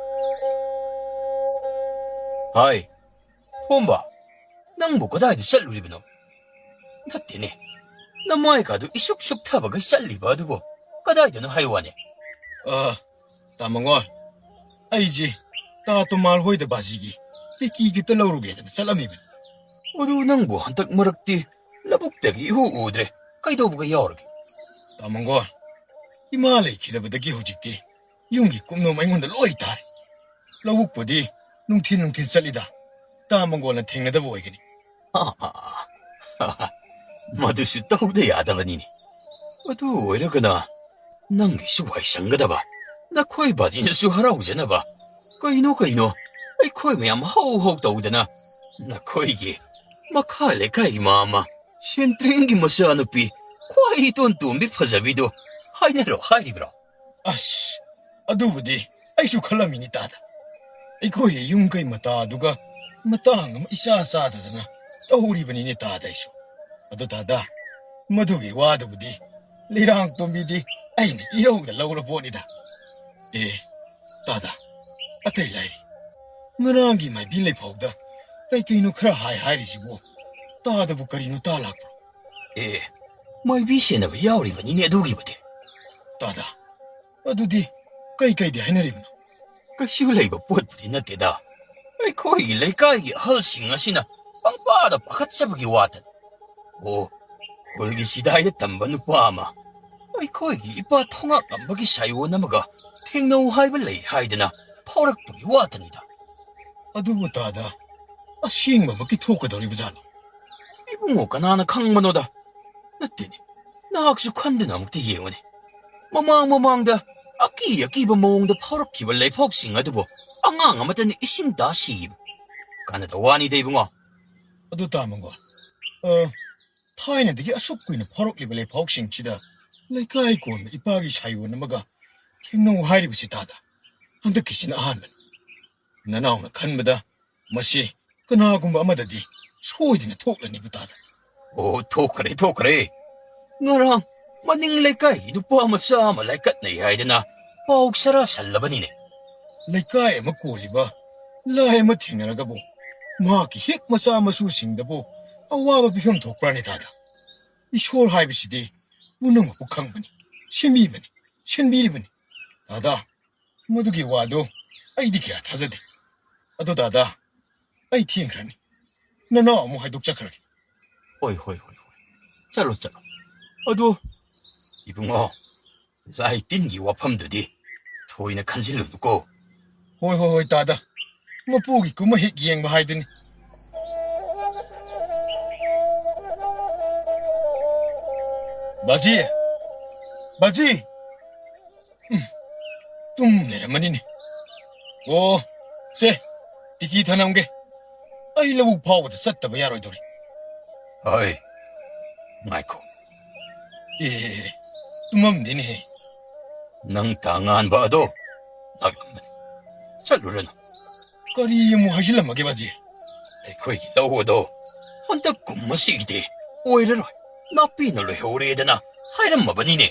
ꯍꯥꯏ, ꯊꯣꯝꯕ, ꯅꯪꯕꯨ ꯀꯗꯥꯏꯗ ꯆꯠꯂꯨꯔꯤꯕꯅꯣ? ꯅꯠꯇꯦꯅꯦ, ꯅꯃꯥꯏꯀꯥꯗꯨ ꯏꯁꯨꯛ ꯁꯨꯛꯊꯕꯒ ꯆꯠꯂꯤꯕ ꯑꯗꯨꯕꯨ ꯀꯗꯥꯏꯗꯅꯣ ꯍꯥꯏ ꯋꯥꯅꯦ? ꯑ, ꯇꯥ ꯃꯪꯒꯣꯜ, ꯑꯩꯁꯦ ꯇꯥ ꯇꯣꯃꯥꯜ ꯍꯣꯏꯗ ꯕꯥꯖꯤꯒꯤ ꯇꯤꯀꯤ ꯈꯤꯇ ꯂꯧꯔꯨꯒꯦꯗꯅ ꯆꯠꯂꯝꯃꯤꯕꯅꯤ꯫ ꯑꯗꯨ ꯅꯪꯕꯨ ꯍꯟꯗꯛ ꯃꯔꯛꯇꯤ ꯂꯧꯕꯨꯛꯇꯒꯤ ꯏꯎ ꯎꯗ꯭ꯔꯦ꯫ ꯀꯩꯗꯧꯕꯒ ꯌꯥꯎꯔꯒꯦ? ꯇꯥ ꯃꯪꯒꯣꯜ, ꯏꯃꯥ ꯂꯩꯈꯤꯗꯕꯗꯒꯤ ꯍꯧꯖꯤꯛꯇꯤ ꯌꯨꯝꯒꯤ ꯀꯨꯞꯅꯣꯝ ꯑꯩꯉꯣꯟꯗ ꯂꯣꯏ ꯇꯥꯔꯦ꯫ ꯂꯧꯕꯨꯛꯄꯨꯗꯤ ꯅꯨꯡꯊꯤꯟ ꯅꯨꯡꯊꯤꯟ ꯆꯠꯂꯤꯗ, ꯇꯥ ꯃꯪꯒꯣꯜꯅ ꯊꯦꯡꯅꯗꯕ ꯑꯣꯏꯒꯅꯤ꯫ ꯑꯥ, ꯑꯥ, ꯑꯥ꯫ ꯃꯗꯨꯁꯨ ꯇꯧꯗ ꯌꯥꯗꯕꯅꯤꯅꯦ꯫ ꯑꯗꯨ ꯑꯣꯏꯔꯒꯅ ꯅꯪꯒꯤꯁꯨ ꯋꯥꯏ ꯁꯪꯒꯗꯕ, ꯅꯈꯣꯏ ꯕꯥꯖꯤꯅꯁꯨ ꯍꯔꯥꯎꯖꯅꯕ꯫ ꯀꯩꯅꯣ, ꯀꯩꯅꯣ, ꯑꯩꯈꯣꯏ ꯃꯌꯥꯝ ꯍꯧ ꯍꯧ ꯇꯧꯗꯅ ꯅꯈꯣꯏꯒꯤ ꯃꯈꯥ ꯂꯩꯀꯥꯏ ꯏꯃꯥ ꯑꯃ ꯁꯦꯟꯇ꯭ꯔꯦꯟꯒꯤ ꯃꯆꯥꯅꯨꯄꯤ ꯈ꯭ꯋꯥꯏ ꯏꯇꯣꯟ ꯇꯣꯟꯕꯤ ꯐꯖꯕꯤꯗꯣ ꯍꯥꯏꯅꯔꯣ ꯍꯥꯏꯔꯤꯕ꯭ꯔꯣ? ꯑꯁ, ꯑꯗꯨꯕꯨꯗꯤ ꯑꯩꯁꯨ ꯈꯜꯂꯝꯃꯤꯅꯤ ꯇꯥꯗ꯫ ꯑꯩꯈꯣꯏꯒꯤ ꯌꯨꯝ ꯀꯩ ꯃꯇꯥꯗꯨꯒ ꯃꯇꯥꯡ ꯑꯃ ꯏꯆꯥ ꯆꯥꯗꯗꯅ ꯇꯧꯔꯤꯕꯅꯤꯅꯦ ꯇꯥꯗ ꯑꯩꯁꯨ꯫ ꯑꯗꯨ ꯇꯥꯗ, ꯃꯗꯨꯒꯤ ꯋꯥꯗꯨꯕꯨꯗꯤ ꯂꯩꯔꯥꯡ ꯇꯣꯝꯕꯤꯗꯤ ꯑꯩꯅ ꯏꯔꯧꯗ ꯂꯧꯔ ꯄꯣꯠꯅꯤꯗ꯫ ꯑꯦ, ꯇꯥꯗ, ꯑꯇꯩ ꯂꯥꯏꯔꯤ꯫ ꯉꯔꯥꯡꯒꯤ ꯃꯥꯏꯕꯤ ꯂꯩꯐꯥꯎꯗ ꯀꯩ ꯀꯩꯅꯣ ꯈꯔ ꯍꯥꯏ ꯍꯥꯏꯔꯤꯁꯤꯕꯨ? ꯇꯥꯗꯕꯨ ꯀꯔꯤꯅꯣ ꯇꯥ ꯂꯥꯛꯄ꯭ꯔꯣ? ꯑꯦ, ꯃꯥꯏꯕꯤ ꯁꯦꯟꯅꯕ ꯌꯥꯎꯔꯤꯕꯅꯤꯅꯦ ꯑꯗꯨꯒꯤꯕꯨꯗꯤ꯫ ꯇꯥꯗ, ꯑꯗꯨꯗꯤ ꯀꯩ ꯀꯩꯗꯤ ꯍꯥꯏꯅꯔꯤꯕꯅꯣ? ꯀꯩꯁꯨ ꯂꯩꯕ ꯄꯣꯠꯄꯨꯗꯤ ꯅꯠꯇꯦꯗ꯫ ꯑꯩꯈꯣꯏꯒꯤ ꯂꯩꯀꯥꯏꯒꯤ ꯑꯍꯜꯁꯤꯡ ꯑꯁꯤꯅ ꯄꯪꯄꯥꯗ ꯄꯥꯈꯠꯆꯕꯒꯤ ꯋꯥꯇꯅꯤ꯫ ꯑꯣ, ꯈꯨꯜꯒꯤ ꯁꯤꯗꯥꯏꯗ ꯇꯝꯕ ꯅꯨꯄꯥ ꯑꯃ ꯑꯩꯈꯣꯏꯒꯤ ꯏꯄꯥ ꯊꯣꯉꯥꯛ ꯉꯝꯕꯒꯤ ꯁꯥꯏꯑꯣꯟ ꯑꯃꯒ ꯊꯦꯡꯅꯧ ꯍꯥꯏꯕ ꯂꯩ ꯍꯥꯏꯗꯅ ꯐꯥꯎꯔꯛꯄꯒꯤ ꯋꯥꯇꯅꯤꯗ꯫ ꯑꯗꯨꯕꯨ ꯇꯥꯗ, ꯑꯁꯦꯡꯕꯃꯛꯀꯤ ꯊꯣꯛꯀꯗꯧꯔꯤꯕ ꯖꯥꯠꯂꯣ? ꯏꯕꯨꯡꯉꯣ, ꯀꯅꯥꯅ ꯈꯪꯕꯅꯣꯗ? ꯅꯠꯇꯦꯅꯦ, ꯅꯍꯥꯛꯁꯨ ꯈꯟꯗꯨꯅ ꯑꯃꯨꯛꯇ ꯌꯦꯡꯉꯨꯅꯦ꯫ ꯃꯃꯥꯡ ꯃꯃꯥꯡꯗ ꯑꯀꯤ ꯑꯀꯤꯕ ꯃꯑꯣꯡꯗ ꯐꯥꯎꯔꯛꯈꯤꯕ ꯂꯩꯐꯥꯎꯁꯤꯡ ꯑꯗꯨꯕꯨ ꯑꯉꯥꯡ ꯑꯃꯠꯇꯅ ꯏꯁꯤꯡ ꯇꯥ ꯁꯤꯈꯤꯕ꯫ ꯀꯥꯟꯅꯗ ꯋꯥꯅꯤꯗ ꯏꯕꯨꯡꯉꯣ꯫ ꯑꯗꯨ ꯇꯥ ꯃꯪꯒꯣꯜ, ꯑ, ꯊꯥꯏꯅꯗꯒꯤ ꯑꯁꯨꯛ ꯀꯨꯏꯅ ꯐꯥꯎꯔꯛꯂꯤꯕ ꯂꯩꯐꯥꯎꯁꯤꯡꯁꯤꯗ ꯂꯩꯀꯥꯏ ꯀꯣꯟꯕ ꯏꯄꯥꯒꯤ ꯁꯥꯏꯑꯣꯟ ꯑꯃꯒ ꯊꯦꯡꯅꯧ ꯍꯥꯏꯔꯤꯕꯁꯤ ꯇꯥꯗ, ꯍꯟꯗꯛꯀꯤꯁꯤꯅ ꯑꯍꯥꯟꯕꯅꯤ꯫ ꯅꯅꯥꯎꯅ ꯈꯟꯕꯗ ꯃꯁꯤ ꯀꯅꯥꯒꯨꯝꯕ ꯑꯃꯗꯗꯤ ꯁꯣꯏꯗꯅ ꯊꯣꯛꯂꯅꯤꯕꯨ ꯇꯥꯗ꯫ ꯑꯣ, ꯊꯣꯛꯈ꯭ꯔꯦ, ꯊꯣꯛꯈ꯭ꯔꯦ꯫ ꯉꯔꯥꯡ ꯃꯅꯤꯡ ꯂꯩꯀꯥꯏꯒꯤ ꯅꯨꯄꯥ ꯃꯆꯥ ꯑꯃ ꯂꯥꯏꯀꯠꯅꯩ ꯍꯥꯏꯗꯅ ꯄꯥꯎ ꯁꯔꯥ ꯁꯜꯂꯕꯅꯤꯅꯦ꯫ ꯂꯩꯀꯥꯏ ꯑꯃ ꯀꯣꯜꯂꯤꯕ ꯂꯥꯏ ꯑꯃ ꯊꯦꯡꯅꯔꯒꯕꯨ ꯃꯍꯥꯛꯀꯤ ꯍꯦꯛ ꯃꯆꯥ ꯃꯁꯨꯁꯤꯡꯗꯕꯨ ꯑꯋꯥꯕ ꯄꯤꯐꯝ ꯊꯣꯛꯄ꯭ꯔꯥꯅꯦ ꯇꯥꯗ? ꯏꯁꯣꯔ ꯍꯥꯏꯕꯁꯤꯗꯤ ꯄꯨꯝꯅꯃꯛꯄꯨ ꯈꯪꯕꯅꯤ, ꯁꯦꯝꯕꯤꯕꯅꯤ, ꯁꯦꯝꯕꯤꯔꯤꯕꯅꯤ꯫ ꯇꯥꯗ, ꯃꯗꯨꯒꯤ ꯋꯥꯗꯨ ꯑꯩꯗꯤ ꯀꯌꯥ ꯊꯥꯖꯗꯦ꯫ ꯑꯗꯣ ꯇꯥꯗ, ꯑꯩ ꯊꯦꯡꯈ꯭ꯔꯅꯤ꯫ ꯅꯅꯥꯎ ꯑꯃꯨꯛ ꯍꯥꯏꯗꯣꯛꯆꯈ꯭ꯔꯒꯦ꯫ ꯍꯣꯏ, ꯍꯣꯏ, ꯍꯣꯏ, ꯍꯣꯏ꯫ ꯆꯠꯂꯣ, ꯆꯠꯂꯣ꯫ ꯑꯗꯣ, ꯏꯕꯨꯡꯉꯣ, ꯂꯥꯏ ꯇꯤꯟꯒꯤ ꯋꯥꯐꯝꯗꯨꯗꯤ ꯊꯣꯏꯅ ꯈꯟꯖꯤꯜꯂꯨꯅꯨꯀꯣ꯫ ꯍꯣꯏ, ꯍꯣꯏ, ꯍꯣꯏ, ꯇꯥꯗ꯫ ꯃꯄꯨꯒꯤ ꯀꯨꯝꯍꯩ ꯍꯦꯛ ꯌꯦꯡꯕ ꯍꯥꯏꯗꯨꯅꯤ꯫ ꯕꯥꯖꯤ! ꯕꯥꯖꯤ! ꯎꯝ, ꯇꯨꯝ ꯂꯩꯔꯝꯃꯅꯤꯅꯦ꯫ ꯑꯣ, ꯁꯦ, ꯇꯤꯀꯤ ꯊꯅꯝꯒꯦ꯫ ꯑꯩ ꯂꯧꯕꯨꯛ ꯐꯥꯎꯕꯗ ꯆꯠꯇꯕ ꯌꯥꯔꯣꯏꯗꯧꯔꯤ꯫ ꯍꯣꯏ, ꯉꯥꯏꯈꯣ꯫ ꯑꯦ, ꯇꯨꯝꯃꯝꯗꯦꯅꯦꯍꯦ꯫ ꯅꯪ ꯇꯥꯉꯥꯟꯕ ꯑꯗꯣ ꯂꯥꯛꯂꯝꯕꯅꯤ꯫ ꯆꯠꯂꯨꯔꯅꯨ꯫ ꯀꯔꯤ ꯑꯃꯨꯛ ꯍꯥꯏꯖꯤꯜꯂꯝꯃꯒꯦ, ꯕꯥꯖꯤ? ꯑꯩꯈꯣꯏꯒꯤ ꯂꯧ ꯑꯗꯣ ꯍꯟꯗꯛ ꯀꯨꯝ ꯑꯁꯤꯒꯤꯗꯤ ꯑꯣꯏꯔꯔꯣꯏ, ꯅꯥꯄꯤꯅ ꯂꯣꯏꯍꯧꯔꯦꯗꯅ ꯍꯥꯏꯔꯝꯃꯕꯅꯤꯅꯦ꯫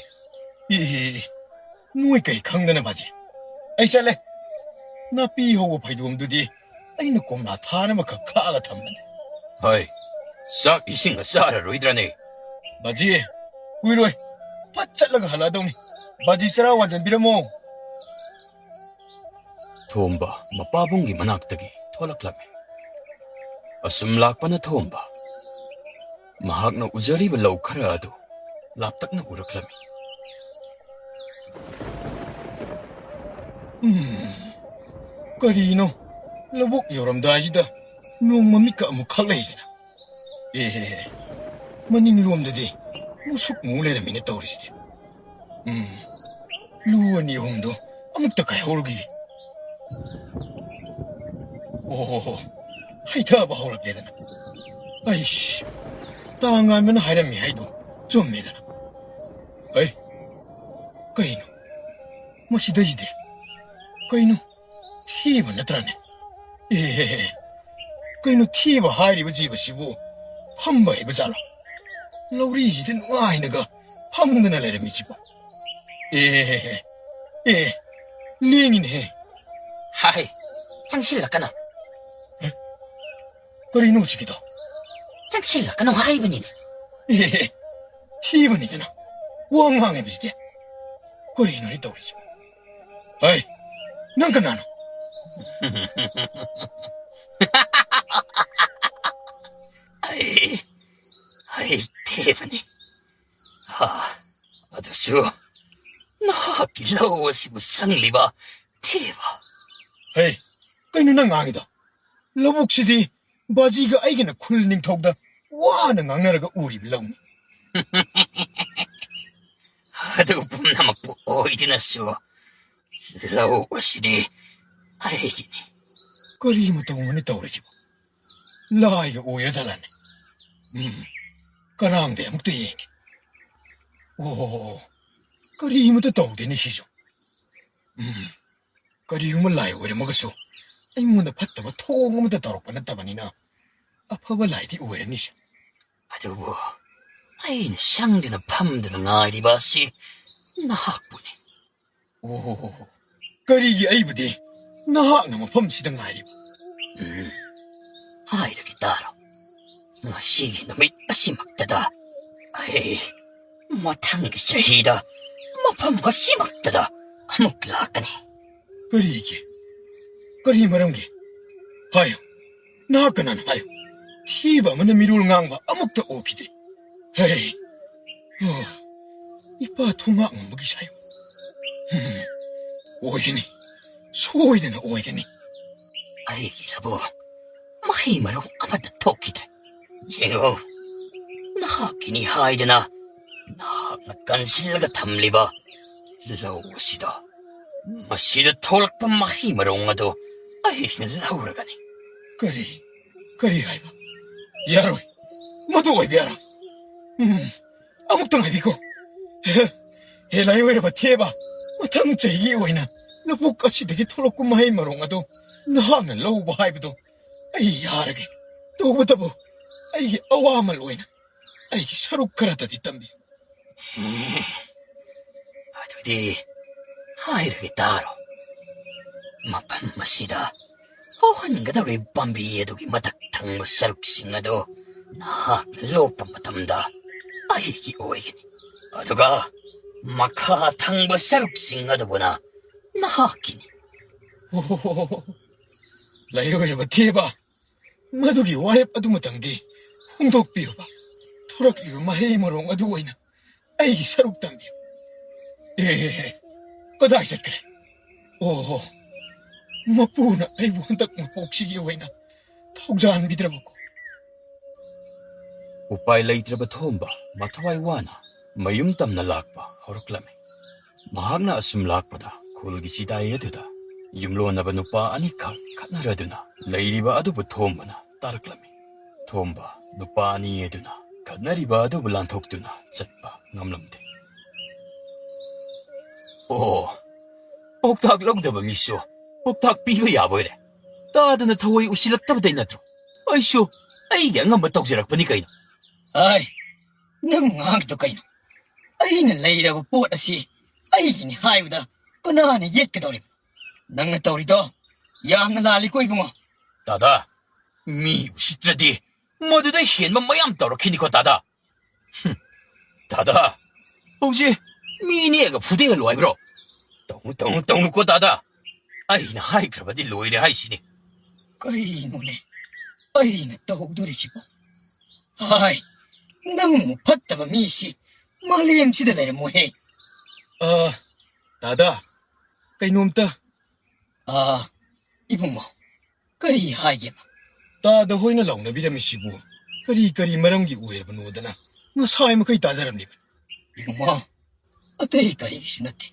ꯏ, ꯏ, ꯏ, ꯅꯣꯏ ꯀꯩ ꯈꯪꯗꯅ, ꯕꯥꯖꯤ? ꯑꯩ ꯆꯠꯂꯦ꯫ ꯅꯥꯄꯤ ꯍꯧꯕ ꯐꯩꯗꯣꯝꯗꯨꯗꯤ ꯑꯩꯅ ꯀꯣꯝꯂꯥ ꯊꯥꯔ ꯑꯃꯈꯛ ꯈꯥꯛꯑꯒ ꯊꯝꯕꯅꯦ꯫ ꯍꯣꯏ, ꯆꯥꯛ ꯏꯁꯤꯡꯒ ꯆꯥꯔꯔꯣꯏꯗ꯭ꯔꯅꯦ? ꯕꯥꯖꯤ, ꯀꯨꯏꯔꯣꯏ꯫ ꯐꯠ ꯆꯠꯂꯒ ꯍꯜꯂꯛꯑꯗꯧꯅꯤ꯫ ꯕꯥꯖꯤ, ꯆꯔꯥ ꯋꯥꯟꯖꯟꯕꯤꯔꯝꯃꯣ꯫ ꯊꯣꯝꯕ ꯃꯄꯥꯕꯨꯡꯒꯤ ꯃꯅꯥꯛꯇꯒꯤ ꯊꯣꯛꯂꯛꯂꯝꯃꯤ꯫ ꯑꯁꯨꯝ ꯂꯥꯛꯄꯅ ꯊꯣꯝꯕ ꯃꯍꯥꯛꯅ ꯎꯖꯔꯤꯕ ꯂꯧ ꯈꯔ ꯑꯗꯨ ꯂꯥꯞꯇꯛꯅ ꯎꯔꯛꯂꯝꯃꯤ꯫ ꯎꯝ, ꯀꯔꯤꯅꯣ? ꯂꯧꯕꯨꯛ ꯌꯧꯔꯝꯗꯥꯏꯁꯤꯗ ꯅꯣꯡ ꯃꯃꯤꯠꯀ ꯑꯃꯨꯛ ꯈꯛꯂꯛꯏꯁꯤꯅ? ꯑꯦ, ꯃꯅꯤꯡꯂꯣꯝꯗꯗꯤ ꯃꯨꯁꯨꯛ ꯃꯨ ꯂꯩꯔꯝꯃꯤꯅꯦ ꯇꯧꯔꯤꯁꯤꯗꯤ꯫ ꯎꯝ, ꯂꯨ ꯑꯅꯤ ꯑꯍꯨꯝꯗꯣ ꯑꯃꯨꯛꯇ ꯀꯥꯏꯍꯧꯔꯨꯈꯤꯒꯦ꯫ ꯑꯣ, ꯍꯩꯊꯕ ꯍꯧꯔꯛꯂꯦꯗꯅ꯫ ꯑꯩꯁ, ꯇꯥ ꯉꯥꯟꯕꯅ ꯍꯥꯏꯔꯝꯃꯤ ꯍꯥꯏꯗꯣ ꯆꯨꯝꯃꯦꯗꯅ꯫ ꯑꯩ, ꯀꯩꯅꯣ? ꯃꯁꯤꯗꯩꯁꯤꯗꯤ ꯀꯩꯅꯣ? ꯊꯤꯕ ꯅꯠꯇ꯭ꯔꯅꯦ? ꯑꯦ, ꯀꯩꯅꯣ ꯊꯦꯕ ꯍꯥꯏꯔꯤꯕ ꯖꯤꯕꯁꯤꯕꯨ ꯐꯝꯕ ꯍꯩꯕ ꯖꯥꯠꯂꯣ? ꯂꯧꯔꯤꯁꯤꯗ ꯅꯨꯡꯉꯥꯏꯅꯒ ꯐꯝꯗꯅ ꯂꯩꯔꯝꯃꯤꯁꯤꯕꯣ? ꯑꯦ, ꯑꯦ, ꯂꯦꯡꯉꯤꯅꯦꯍꯦ꯫ ꯍꯥꯏ, ꯆꯪꯁꯤꯜꯂꯛꯀꯅꯨ꯫ ꯀꯔꯤꯅꯣ ꯍꯧꯖꯤꯛꯀꯤꯗꯣ? ꯆꯪꯁꯤꯜꯂꯛꯀꯅꯨ ꯍꯥꯏꯕꯅꯤꯅꯦ꯫ ꯑꯦ, ꯊꯦꯕꯅꯤꯗꯅ ꯋꯥ ꯉꯥꯡꯉꯤꯕꯁꯤꯗꯤ꯫ ꯀꯔꯤꯅꯣꯅꯦ ꯇꯧꯔꯤꯁꯤꯕꯣ? ꯍꯩ, ꯅꯪ ꯀꯅꯥꯅꯣ? ꯑꯩ, ꯑꯩ ꯊꯦꯕꯅꯤ꯫ ꯍꯥ, ꯑꯗꯨꯁꯨ ꯅꯍꯥꯛꯀꯤ ꯂꯧ ꯑꯁꯤꯕꯨ ꯁꯪꯂꯤꯕ ꯊꯦꯕ꯫ ꯍꯩ, ꯀꯩꯅꯣ ꯅꯪ ꯉꯥꯡꯉꯤꯗꯣ? ꯂꯧꯕꯨꯛꯁꯤꯗꯤ ꯕꯥꯖꯤꯒ ꯑꯩꯒꯅ ꯈꯨꯜ ꯅꯤꯡꯊꯧꯗ ꯋꯥꯅ ꯉꯥꯡꯅꯔꯒ ꯎꯔꯤꯕ ꯂꯧꯅꯤ꯫ ꯑꯗꯨ ꯄꯨꯝꯅꯃꯛꯄꯨ ꯑꯣꯏꯗꯨꯅꯁꯨ ꯂꯧ ꯑꯁꯤꯗꯤ ꯑꯩꯒꯤꯅꯤ꯫ ꯀꯔꯤ ꯃꯇꯧ ꯑꯃꯅ ꯇꯧꯔꯤꯁꯤꯕꯣ? ꯂꯥꯏꯒ ꯑꯣꯏꯔ ꯖꯥꯠꯂꯅꯦ? ꯎꯝ, ꯀꯔꯥꯡꯗ ꯑꯃꯨꯛꯇ ꯌꯦꯡꯒꯦ꯫ ꯑꯣ, ꯀꯔꯤꯃꯇ ꯇꯧꯗꯦꯅꯦ ꯁꯤꯁꯨ꯫ ꯎꯝ, ꯀꯔꯤꯒꯨꯝꯕ ꯂꯥꯏ ꯑꯣꯏꯔꯝꯃꯒꯁꯨ ꯑꯩꯉꯣꯟꯗ ꯐꯠꯇꯕ ꯊꯣꯡ ꯑꯃꯇ ꯇꯧꯔꯛꯄ ꯅꯠꯇꯕꯅꯤꯅ ꯑꯐꯕ ꯂꯥꯏꯗꯤ ꯑꯣꯏꯔꯅꯤꯁꯦ꯫ ꯑꯗꯨꯕꯨ ꯑꯩꯅ ꯁꯪꯗꯨꯅ ꯐꯝꯗꯨꯅ ꯉꯥꯏꯔꯤꯕ ꯑꯁꯤ ꯅꯍꯥꯛꯄꯨꯅꯤ꯫ ꯑꯣ, ꯀꯔꯤꯒꯤ ꯑꯩꯕꯨꯗꯤ ꯅꯍꯥꯛꯅ ꯃꯐꯝꯁꯤꯗ ꯉꯥꯏꯔꯤꯕ? ꯎꯝ, ꯍꯥꯏꯔꯒꯦ ꯇꯥꯔꯣ꯫ ꯉꯁꯤꯒꯤ ꯅꯨꯃꯤꯠ ꯑꯁꯤꯃꯛꯇꯗ ꯑꯩ ꯃꯊꯪꯒꯤ ꯆꯍꯤꯗ ꯃꯐꯝ ꯑꯁꯤꯃꯛꯇꯗ ꯑꯃꯨꯛ ꯂꯥꯛꯀꯅꯤ꯫ ꯀꯔꯤꯒꯤ? ꯀꯔꯤ ꯃꯔꯝꯒꯤ? ꯍꯥꯏꯌꯨ, ꯅꯍꯥꯛ ꯀꯅꯥꯅꯣ ꯍꯥꯏꯌꯨ? ꯊꯤꯕ ꯑꯃꯅ ꯃꯤꯔꯣꯜ ꯉꯥꯡꯕ ꯑꯃꯨꯛꯇ ꯎꯈꯤꯗ꯭ꯔꯤ꯫ ꯍꯦ, ꯑꯣ, ꯏꯄꯥ ꯊꯣꯡꯉꯥꯛ ꯉꯝꯕꯒꯤ ꯁꯥꯏꯌꯨ꯫ ꯎꯝ, ꯑꯣꯏꯒꯅꯤ, ꯁꯣꯏꯗꯅ ꯑꯣꯏꯒꯅꯤ꯫ ꯑꯩꯒꯤ ꯂꯧꯕꯨꯛ ꯃꯍꯩ ꯃꯔꯣꯡ ꯑꯃꯠꯇ ꯊꯣꯛꯈꯤꯗ꯭ꯔꯦ꯫ ꯌꯦꯡꯉꯨ, ꯅꯍꯥꯛꯀꯤꯅꯤ ꯍꯥꯏꯗꯅ ꯅꯍꯥꯛꯅ ꯀꯟꯁꯤꯜꯂꯒ ꯊꯝꯂꯤꯕ ꯂꯧ ꯑꯁꯤꯗ, ꯃꯁꯤꯗ ꯊꯣꯛꯂꯛꯄ ꯃꯍꯩ ꯃꯔꯣꯡ ꯑꯗꯨ ꯑꯩꯅ ꯂꯧꯔꯒꯅꯤ꯫ ꯀꯔꯤ? ꯀꯔꯤ ꯍꯥꯏꯕ? ꯌꯥꯔꯣꯏ꯫ ꯃꯗꯨ ꯑꯣꯏꯕ ꯌꯥꯔꯣꯏ꯫ ꯎꯝ, ꯑꯃꯨꯛꯇ ꯉꯥꯏꯕꯤꯈꯣ꯫ ꯍꯦ, ꯍꯦ, ꯂꯥꯏ ꯑꯣꯏꯔꯕ ꯊꯦꯕ, ꯃꯊꯪ ꯆꯍꯤꯒꯤ ꯑꯣꯏꯅ ꯂꯧꯕꯨꯛ ꯑꯁꯤꯗꯒꯤ ꯊꯣꯛꯂꯛꯄ ꯃꯍꯩ ꯃꯔꯣꯡ ꯑꯗꯨ ꯅꯍꯥꯛꯅ ꯂꯧꯕ ꯍꯥꯏꯕꯗꯣ ꯑꯩ ꯌꯥꯔꯒꯦ꯫ ꯇꯧꯕꯇꯕꯨ ꯑꯩꯒꯤ ꯑꯋꯥꯃꯜ ꯑꯣꯏꯅ ꯑꯩꯒꯤ ꯁꯔꯨꯛ ꯈꯔꯇꯗꯤ ꯇꯝꯕꯤꯌꯨ꯫ ꯑꯗꯨꯗꯤ ꯍꯥꯏꯔꯒꯦ ꯇꯥꯔꯣ꯫ ꯃꯐꯝ ꯑꯁꯤꯗ ꯍꯧꯍꯟꯒꯗꯧꯔꯤꯕ ꯄꯥꯝꯕꯤ ꯑꯗꯨꯒꯤ ꯃꯊꯛ ꯊꯪꯕ ꯁꯔꯨꯛꯁꯤꯡ ꯑꯗꯨ ꯅꯍꯥꯛꯅ ꯂꯣꯛꯄ ꯃꯇꯝꯗ ꯑꯩꯒꯤ ꯑꯣꯏꯒꯅꯤ꯫ ꯑꯗꯨꯒ ꯃꯈꯥ ꯊꯪꯕ ꯁꯔꯨꯛꯁꯤꯡ ꯑꯗꯨꯕꯨꯅ ꯅꯍꯥꯛꯀꯤꯅꯤ꯫ ꯑꯣ, ꯂꯩꯔꯣꯏꯔꯕ ꯊꯦꯕ, ꯃꯗꯨꯒꯤ ꯋꯥꯔꯦꯞ ꯑꯗꯨꯃꯇꯪꯗꯤ ꯍꯣꯡꯗꯣꯛꯄꯤꯌꯨꯕ꯫ ꯊꯣꯔꯛꯂꯤꯕ ꯃꯍꯩ ꯃꯔꯣꯡ ꯑꯗꯨ ꯑꯣꯏꯅ ꯑꯩꯒꯤ ꯁꯔꯨꯛ ꯇꯝꯕꯤꯌꯨ꯫ ꯑꯦ, ꯀꯗꯥꯏ ꯆꯠꯈ꯭ꯔꯦ? ꯑꯣꯍꯣ, ꯃꯄꯨꯅ ꯑꯩꯕꯨ ꯍꯟꯗꯛ ꯃꯄꯣꯛꯁꯤꯒꯤ ꯑꯣꯏꯅ ꯊꯧꯖꯥꯟꯕꯤꯗ꯭ꯔꯕꯀꯣ꯫ ꯎꯄꯥꯏ ꯂꯩꯇ꯭ꯔꯕ ꯊꯣꯝꯕ ꯃꯊꯋꯥꯏ ꯋꯥꯅ ꯃꯌꯨꯝ ꯇꯝꯅ ꯂꯥꯛꯄ ꯍꯧꯔꯛꯂꯝꯃꯤ꯫ ꯃꯍꯥꯛꯅ ꯑꯁꯨꯝ ꯂꯥꯛꯄꯗ ꯈꯨꯜꯒꯤ ꯆꯤꯗꯥꯏ ꯑꯗꯨꯗ ꯌꯨꯝꯂꯣꯟꯅꯕ ꯅꯨꯄꯥ ꯑꯅꯤꯈꯛ ꯈꯠꯅꯔꯗꯨꯅ ꯂꯩꯔꯤꯕ ꯑꯗꯨꯕꯨ ꯊꯣꯝꯕꯅ ꯇꯥꯔꯛꯂꯝꯃꯤ꯫ ꯊꯣꯝꯕ ꯅꯨꯄꯥ ꯑꯅꯤ ꯑꯗꯨꯅ ꯈꯠꯅꯔꯤꯕ ꯑꯗꯨꯕꯨ ꯂꯥꯟꯊꯣꯛꯇꯨꯅ ꯆꯠꯄ ꯉꯝꯂꯝꯗꯦ꯫ ꯑꯣ, ꯄꯥꯎꯇꯥꯛ ꯂꯧꯗꯕ ꯃꯤꯁꯨ ꯄꯥꯎꯇꯥꯛ ꯄꯤꯕ ꯌꯥꯕ ꯑꯣꯏꯔꯦ꯫ ꯇꯥꯗꯅ ꯊꯑꯣꯏ ꯎꯁꯤꯜꯂꯛꯇꯕꯗꯩ ꯅꯠꯇ꯭ꯔꯣ? ꯑꯩꯁꯨ ꯑꯩꯒꯤ ꯑꯉꯝꯕ ꯇꯧꯖꯔꯛꯄꯅꯤ ꯀꯩꯅꯣ꯫ ꯑꯩ, ꯅꯪ ꯉꯥꯡꯉꯤꯗꯣ ꯀꯩꯅꯣ? ꯑꯩꯅ ꯂꯩꯔꯕ ꯄꯣꯠ ꯑꯁꯤ ꯑꯩꯒꯤꯅꯤ ꯍꯥꯏꯕꯗ ꯀꯅꯥꯅ ꯌꯦꯠꯀꯗꯧꯔꯤꯕ? ꯅꯪꯅ ꯇꯧꯔꯤꯗꯣ ꯌꯥꯝꯅ ꯂꯥꯜꯂꯤꯀꯣ ꯏꯕꯨꯡꯉꯣ꯫ ꯗꯥꯗꯥ, ꯃꯤ ꯎꯁꯤꯠꯇ꯭ꯔꯗꯤ ꯃꯗꯨꯗ ꯍꯦꯟꯕ ꯃꯌꯥꯝ ꯇꯧꯔꯛꯈꯤꯅꯤꯀꯣ ꯗꯥꯗꯥ꯫ ꯍꯨꯝ, ꯗꯥꯗꯥ, ꯍꯧꯖꯤꯛ ꯃꯤ ꯅꯦꯛꯑꯒ ꯐꯨꯗꯦꯍꯜꯂꯣ ꯍꯥꯏꯕ꯭ꯔꯣ? ꯇꯧꯅꯨ, ꯇꯧꯅꯨ, ꯇꯧꯅꯨꯀꯣ ꯗꯥꯗꯥ꯫ ꯑꯩꯅ ꯍꯥꯏꯈ꯭ꯔꯕꯗꯤ ꯂꯣꯏꯔꯦ ꯍꯥꯏꯁꯤꯅꯤ꯫ ꯀꯩꯅꯣꯅꯦ ꯑꯩꯅ ꯇꯧꯗꯣꯔꯤꯁꯤꯕꯣ? ꯍꯥꯏ, ꯅꯪꯃꯨꯛ ꯐꯠꯇꯕ ꯃꯤꯁꯤ ꯃꯥꯂꯦꯝꯁꯤꯗ ꯂꯩꯔꯝꯃꯣꯏꯍꯦ꯫ ꯑ, ꯗꯥꯗꯥ, ꯀꯩꯅꯣꯝꯇ꯫ ꯑ, ꯏꯕꯨꯡꯉꯣ, ꯀꯔꯤ ꯍꯥꯏꯒꯦꯕ? ꯇꯥꯗ ꯍꯣꯏꯅ ꯂꯥꯎꯅꯕꯤꯔꯝꯃꯤꯁꯤꯕꯨ ꯀꯔꯤ ꯀꯔꯤ ꯃꯔꯝꯒꯤ ꯑꯣꯏꯔꯕꯅꯣꯗꯅ ꯉꯁꯥꯏ ꯃꯈꯩ ꯇꯥꯖꯔꯝꯂꯤꯕꯅꯤ꯫ ꯏꯕꯨꯡꯉꯣ, ꯑꯇꯩ ꯀꯔꯤꯒꯤꯁꯨ ꯅꯠꯇꯦ꯫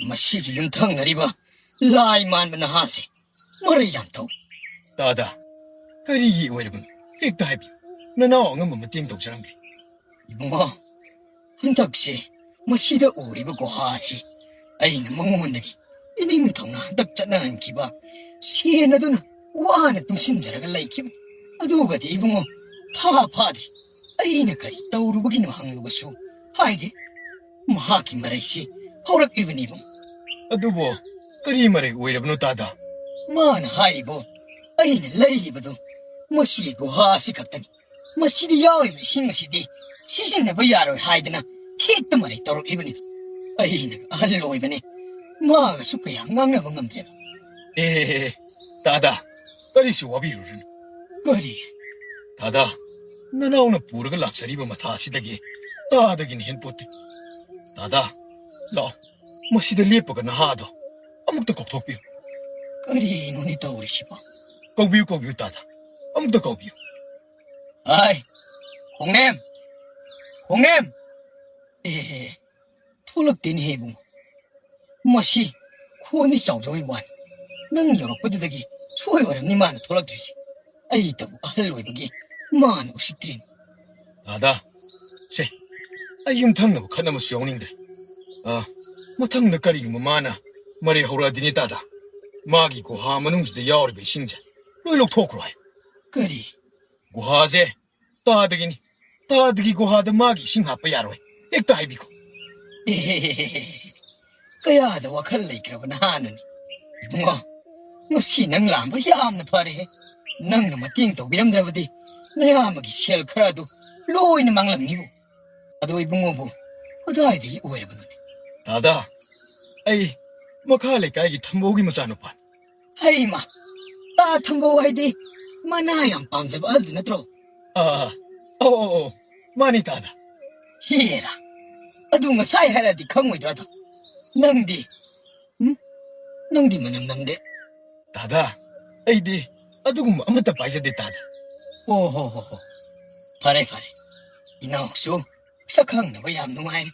ꯃꯁꯤꯒꯤ ꯌꯨꯝꯊꯪꯅꯔꯤꯕ ꯂꯥꯏ ꯃꯥꯟꯕ ꯅꯍꯥꯁꯦ ꯃꯔꯩ ꯌꯥꯝ ꯇꯧꯏ꯫ ꯇꯥꯗ, ꯀꯔꯤꯒꯤ ꯑꯣꯏꯔꯕꯅꯣ? ꯍꯦꯛꯇ ꯍꯥꯏꯕꯤꯌꯨ꯫ ꯅꯅꯥꯎ ꯑꯉꯝꯕ ꯃꯇꯦꯡ ꯇꯧꯖꯔꯝꯒꯦ꯫ ꯏꯕꯨꯡꯉꯣ, ꯍꯟꯗꯛꯁꯦ ꯃꯁꯤꯗ ꯎꯔꯤꯕ ꯒꯨꯍꯥ ꯑꯁꯤ ꯑꯩꯅ ꯃꯉꯣꯟꯗꯒꯤ ꯏꯅꯤꯡꯊꯧꯅ ꯍꯟꯗꯛ ꯆꯠꯅꯍꯟꯈꯤꯕ ꯁꯦꯟ ꯑꯗꯨꯅ ꯋꯥꯅ ꯇꯨꯡꯁꯤꯟꯖꯔꯒ ꯂꯩꯈꯤꯕꯅꯤ꯫ ꯑꯗꯨꯒꯗꯤ ꯏꯕꯨꯡꯉꯣ, ꯊꯥ ꯐꯥꯗ꯭ꯔꯤ꯫ ꯑꯩꯅ ꯀꯔꯤ ꯇꯧꯔꯨꯕꯒꯤꯅꯣ ꯍꯪꯂꯨꯕꯁꯨ ꯍꯥꯏꯗꯦ꯫ ꯃꯍꯥꯛꯀꯤ ꯃꯔꯩꯁꯤ ꯍꯧꯔꯛꯂꯤꯕꯅꯤ ꯏꯕꯨꯡꯉꯣ꯫ ꯑꯗꯨꯕꯨ ꯀꯔꯤ ꯃꯔꯩ ꯑꯣꯏꯔꯕꯅꯣ ꯇꯥꯗ? ꯃꯥꯅ ꯍꯥꯏꯔꯤꯕꯣ, ꯑꯩꯅ ꯂꯩꯔꯤꯕꯗꯨ ꯃꯁꯤ ꯒꯨꯍꯥ ꯑꯁꯤ ꯈꯛꯇꯅꯤ꯫ ꯃꯁꯤꯗ ꯌꯥꯎꯔꯤꯕ ꯏꯁꯤꯡ ꯑꯁꯤꯗꯤ ꯁꯤꯖꯤꯟꯅꯕ ꯌꯥꯔꯣꯏ ꯍꯥꯏꯗꯅ ꯍꯦꯛꯇ ꯃꯔꯩ ꯇꯧꯔꯛꯂꯤꯕꯅꯤꯗ꯫ ꯑꯩꯅ ꯑꯍꯜ ꯑꯣꯏꯕꯅꯤ, ꯃꯥꯒꯁꯨ ꯀꯌꯥ ꯉꯥꯡꯅꯕ ꯉꯝꯗ꯭ꯔꯦꯗ꯫ ꯑꯦ, ꯇꯥꯗ, ꯀꯔꯤꯁꯨ ꯋꯥꯕꯤꯔꯨꯔꯅꯨ꯫ ꯀꯔꯤ? ꯇꯥꯗ, ꯅꯅꯥꯎꯅ ꯄꯨꯔꯒ ꯂꯥꯛꯆꯔꯤꯕ ꯃꯊꯥ ꯑꯁꯤꯗꯒꯤ ꯇꯥꯗꯒꯤꯅ ꯍꯦꯟ ꯄꯣꯠꯇꯦ꯫ ꯇꯥꯗ, ꯂꯥꯛꯑꯣ, ꯃꯁꯤꯗ ꯂꯦꯞꯄꯒ ꯅꯍꯥꯗꯣ ꯑꯃꯨꯛꯇ ꯀꯧꯊꯣꯛꯄꯤꯌꯨ꯫ ꯀꯔꯤꯅꯣꯅꯦ ꯇꯧꯔꯤꯁꯤꯕꯣ? ꯀꯧꯕꯤꯌꯨ, ꯀꯧꯕꯤꯌꯨ ꯇꯥꯗ, ꯑꯃꯨꯛꯇ ꯀꯧꯕꯤꯌꯨ꯫ ꯍꯥꯏ, ꯈꯣꯡꯅꯦꯝ! ꯈꯣꯡꯅꯦꯝ! ꯑꯦ, ꯊꯣꯛꯂꯛꯇꯦꯅꯦꯍꯦ ꯏꯕꯨꯡꯉꯣ꯫ ꯃꯁꯤ ꯈꯣꯟꯗꯤ ꯆꯥꯎꯖꯕꯩ ꯋꯥꯅꯤ꯫ ꯅꯪ ꯌꯧꯔꯛꯄꯗꯨꯗꯒꯤ ꯁꯣꯏ ꯑꯣꯏꯔꯝꯅꯤ ꯃꯥꯅ ꯊꯣꯛꯂꯛꯇ꯭ꯔꯤꯁꯦ꯫ ꯑꯩꯇꯕꯨ ꯑꯍꯜ ꯑꯣꯏꯕꯒꯤ ꯃꯥꯅ ꯎꯁꯤꯠꯇ꯭ꯔꯤꯅꯤ꯫ ꯇꯥꯗ, ꯁꯦ, ꯑꯩ ꯌꯨꯝꯊꯪꯅꯕ ꯈꯠꯅꯕꯁꯨ ꯌꯥꯎꯅꯤꯡꯗ꯭ꯔꯦ꯫ ꯑ, ꯃꯊꯪꯗ ꯀꯔꯤꯒꯨꯝꯕ ꯃꯥꯅ ꯃꯔꯩ ꯍꯧꯔꯛꯑꯗꯤꯅꯦ ꯇꯥꯗ, ꯃꯥꯒꯤ ꯒꯨꯍꯥ ꯃꯅꯨꯡꯁꯤꯗ ꯌꯥꯎꯔꯤꯕ ꯏꯁꯤꯡꯁꯦ ꯂꯣꯏ ꯂꯧꯊꯣꯛꯈ꯭ꯔꯣ ꯍꯥꯏ꯫ ꯀꯔꯤ? ꯒꯨꯍꯥꯁꯦ ꯇꯥꯗꯒꯤꯅꯤ꯫ ꯇꯥꯗꯒꯤ ꯒꯨꯍꯥꯗ ꯃꯥꯒꯤ ꯏꯁꯤꯡ ꯍꯥꯞꯄ ꯌꯥꯔꯣꯏ꯫ ꯍꯦꯛꯇ ꯍꯥꯏꯕꯤꯈꯣ꯫ ꯑꯦ, ꯀꯌꯥꯗ ꯋꯥꯈꯜ ꯂꯩꯈ꯭ꯔꯕ ꯅꯍꯥꯅꯅꯤ꯫ ꯏꯕꯨꯡꯉꯣ, ꯉꯁꯤ ꯅꯪ ꯂꯥꯛꯑꯝꯕ ꯌꯥꯝꯅ ꯐꯔꯦꯍꯦ꯫ ꯅꯪꯅ ꯃꯇꯦꯡ ꯇꯧꯕꯤꯔꯝꯗ꯭ꯔꯕꯗꯤ ꯅꯌꯥꯝꯕꯒꯤ ꯁꯦꯜ ꯈꯔ ꯑꯗꯨ ꯂꯣꯏꯅ ꯃꯥꯡꯂꯝꯅꯤꯕꯨ꯫ ꯑꯗꯣ ꯏꯕꯨꯡꯉꯣꯕꯨ ꯀꯗꯥꯏꯗꯒꯤ ꯑꯣꯏꯔꯕꯅꯣꯅꯦ? ꯇꯥꯗ, ꯑꯩ ꯃꯈꯥ ꯂꯩꯀꯥꯏꯒꯤ ꯊꯝꯕꯧꯒꯤ ꯃꯆꯥꯅꯨꯄꯥꯅꯤ꯫ ꯍꯩꯃ, ꯇꯥ ꯊꯝꯕꯧ ꯍꯥꯏꯗꯤ ꯃꯅꯥ ꯌꯥꯝ ꯄꯥꯝꯖꯕ ꯑꯍꯜꯗꯨ ꯅꯠꯇ꯭ꯔꯣ? ꯑꯥ, ꯑꯧ, ꯑꯧ, ꯑꯧ, ꯃꯥꯅꯤ ꯇꯥꯗ꯫ ꯍꯦꯔꯥ, ꯑꯗꯨ ꯉꯁꯥꯏ ꯍꯥꯏꯔꯗꯤ ꯈꯪꯉꯣꯏꯗ꯭ꯔꯥꯗꯣ? ꯅꯪꯗꯤ, ꯎꯝ? ꯅꯪꯗꯤ ꯃꯅꯝ ꯅꯝꯗꯦ꯫ ꯇꯥꯗ, ꯑꯩꯗꯤ ꯑꯗꯨꯒꯨꯝꯕ ꯑꯃꯠꯇ ꯄꯥꯏꯖꯗꯦ ꯇꯥꯗ꯫ ꯑꯣ ꯍꯣ ꯍꯣ ꯍꯣ꯫ ꯐꯔꯦ, ꯐꯔꯦ꯫ ꯏꯅꯥꯎꯁꯨ ꯁꯛ ꯈꯪꯅꯕ ꯌꯥꯝ ꯅꯨꯡꯉꯥꯏꯔꯦ꯫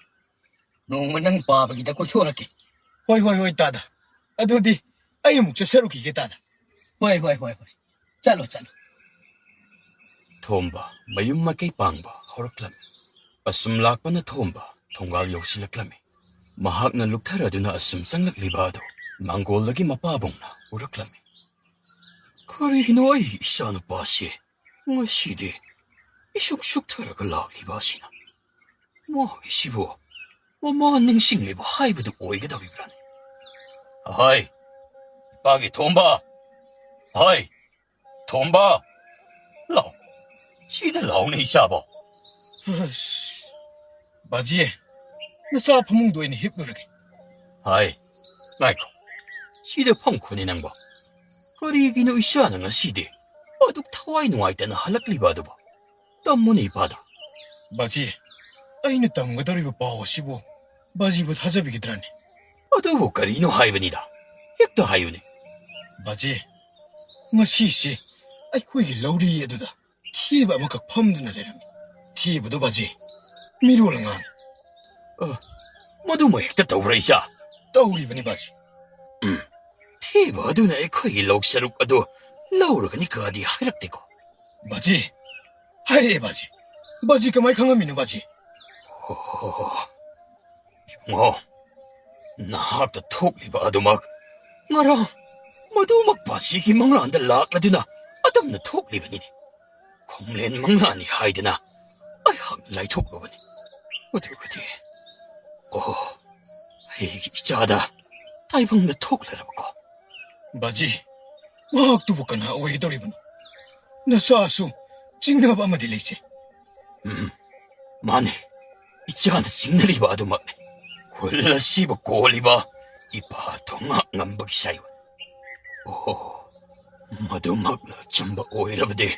ꯅꯣꯡꯃ ꯅꯪ ꯄꯥꯕꯒꯤꯗ ꯀꯣꯏꯊꯣꯔꯛꯀꯦ꯫ ꯍꯣꯏ, ꯍꯣꯏ, ꯍꯣꯏ, ꯇꯥꯗ꯫ ꯑꯗꯨꯗꯤ ꯑꯩ ꯑꯃꯨꯛ ꯆꯠꯆꯔꯨꯈꯤꯒꯦ, ꯇꯥꯗ꯫ ꯍꯣꯏ, ꯍꯣꯏ, ꯍꯣꯏ, ꯍꯣꯏ꯫ ꯆꯠꯂꯣ, ꯆꯠꯂꯣ꯫ ꯊꯣꯝꯕ ꯃꯌꯨꯝ ꯃꯥꯏꯀꯩ ꯄꯥꯡꯕ ꯍꯧꯔꯛꯂꯝꯃꯤ꯫ ꯑꯁꯨꯝ ꯂꯥꯛꯄꯅ ꯊꯣꯝꯕ ꯊꯣꯡꯒꯥꯜ ꯌꯧꯁꯤꯜꯂꯛꯂꯝꯃꯤ꯫ ꯃꯍꯥꯛꯅ ꯂꯨꯞꯊꯔꯗꯨꯅ ꯑꯁꯨꯝ ꯆꯪꯂꯛꯂꯤꯕ ꯑꯗꯨ ꯃꯥꯡꯒꯣꯜꯗꯒꯤ ꯃꯄꯥꯕꯨꯡꯅ ꯎꯔꯛꯂꯝꯃꯤ꯫ ꯀꯔꯤꯒꯤꯅꯣ ꯑꯩ ꯏꯆꯥꯅꯨꯄꯥꯁꯦ ꯉꯁꯤꯗꯤ ꯏꯁꯨꯛ ꯁꯨꯛꯊꯔꯒ ꯂꯥꯛꯂꯤꯕ ꯑꯁꯤꯅ? ꯃꯥꯒꯤꯁꯤꯕꯨ ꯃꯃꯥ ꯅꯤꯡꯁꯤꯡꯂꯤꯕ ꯍꯥꯏꯕꯗꯨ ꯑꯣꯏꯒꯗꯧꯔꯤꯕ꯭ꯔꯥꯅꯦ? ꯑꯍꯣꯏ, ꯏꯄꯥꯒꯤ ꯊꯣꯝꯕ! ꯍꯣꯏ, ꯊꯣꯝꯕ! ꯂꯥꯎ, ꯁꯤꯗ ꯂꯥꯎꯅꯦ, ꯏꯆꯥꯕꯣ꯫ ꯑꯁ, ꯕꯥꯖꯤ, ꯅꯆꯥ ꯐꯃꯨꯡꯗ ꯑꯣꯏꯅ ꯍꯤꯞꯂꯨꯔꯒꯦ꯫ ꯍꯥꯏ, ꯉꯥꯏꯈꯣ, ꯁꯤꯗ ꯐꯝꯈꯣꯅꯦ ꯅꯪꯕꯣ꯫ ꯀꯔꯤꯒꯤꯅꯣ ꯏꯆꯥꯅ ꯉꯁꯤꯗꯤ ꯑꯗꯨꯛ ꯊꯋꯥꯏ ꯅꯨꯡꯉꯥꯏꯇꯅ ꯍꯜꯂꯛꯂꯤꯕ ꯑꯗꯨꯕꯣ? ꯇꯝꯃꯨꯅꯦ ꯏꯄꯥꯗ꯫ ꯕꯥꯖꯤ, ꯑꯩꯅ ꯇꯝꯒꯗꯧꯔꯤꯕ ꯄꯥꯎ ꯑꯁꯤꯕꯨ ꯕꯥꯖꯤꯕꯨ ꯊꯥꯖꯕꯤꯒꯗ꯭ꯔꯅꯦ? ꯑꯗꯨꯕꯨ ꯀꯔꯤꯅꯣ ꯍꯥꯏꯕꯅꯤꯗ, ꯍꯦꯛꯇ ꯍꯥꯏꯌꯨꯅꯦ꯫ ꯕꯥꯖꯤ, ꯉꯁꯤꯁꯦ ꯑꯩꯈꯣꯏꯒꯤ ꯂꯧꯔꯤ ꯑꯗꯨꯗ ꯊꯦꯕ ꯑꯃꯈꯛ ꯐꯝꯗꯨꯅ ꯂꯩꯔꯝꯃꯤ꯫ ꯊꯦꯕꯗꯨ ꯕꯥꯖꯤ, ꯃꯤꯔꯣꯜ ꯉꯥꯡꯉꯤ꯫ ꯑ, ꯃꯗꯨꯃ ꯍꯦꯛꯇ ꯇꯧꯕ꯭ꯔꯥ ꯏꯆꯥ? ꯇꯧꯔꯤꯕꯅꯤ ꯕꯥꯖꯤ꯫ ꯎꯝ, ꯊꯦꯕ ꯑꯗꯨꯅ ꯑꯩꯈꯣꯏꯒꯤ ꯂꯧ ꯁꯔꯨꯛ ꯑꯗꯨ ꯂꯧꯔꯒꯅꯤ ꯀꯥꯗꯤ ꯍꯥꯏꯔꯛꯇꯦꯀꯣ꯫ ꯕꯥꯖꯤ, ꯍꯥꯏꯔꯛꯑꯦ ꯕꯥꯖꯤ꯫ ꯕꯥꯖꯤ ꯀꯃꯥꯏ ꯈꯪꯉꯝꯃꯤꯅꯣ ꯕꯥꯖꯤ? ꯑꯣ, ꯏꯕꯨꯡꯉꯣ, ꯅꯍꯥꯛꯇ ꯊꯣꯛꯂꯤꯕ ꯑꯗꯨꯃꯛ ꯉꯔꯥꯡ ꯃꯗꯨꯃꯛ ꯕꯥꯖꯤꯒꯤ ꯃꯪꯂꯥꯟꯗ ꯂꯥꯛꯂꯗꯨꯅ ꯑꯗꯨꯝꯅ ꯊꯣꯛꯂꯤꯕꯅꯤꯅꯦ꯫ ꯈꯣꯝꯂꯦꯟ ꯃꯪꯂꯥꯟꯅꯤ ꯍꯥꯏꯗꯅ ꯑꯩꯍꯥꯛ ꯂꯥꯏꯊꯣꯛꯂꯨꯕꯅꯤ꯫ ꯑꯗꯨꯒꯗꯤ, ꯑꯣ, ꯑꯩꯒꯤ ꯏꯆꯥꯗ ꯇꯥꯏꯕꯪꯗ ꯊꯣꯛꯂꯔꯕꯀꯣ꯫ ꯕꯥꯖꯤ, ꯃꯍꯥꯛꯇꯨꯕꯨ ꯀꯅꯥ ꯑꯣꯏꯒꯗꯧꯔꯤꯕꯅꯣ? ꯅꯆꯥꯁꯨ ꯆꯤꯡꯅꯕ ꯑꯃꯗꯤ ꯂꯩꯖꯩ꯫ ꯎꯝ, ꯃꯥꯅꯤ, ꯏꯆꯥꯅ ꯆꯤꯡꯅꯔꯤꯕ ꯑꯗꯨꯃꯛꯅꯤ꯫ ꯈꯨꯜ ꯑꯁꯤꯕꯨ ꯀꯣꯜꯂꯤꯕ ꯏꯄꯥ ꯊꯣꯉꯥꯛ ꯉꯝꯕꯒꯤ ꯁꯥꯏꯑꯣꯟ꯫ ꯑꯣ, ꯃꯗꯨꯃꯛꯅ ꯑꯆꯨꯝꯕ ꯑꯣꯏꯔꯕꯗꯤ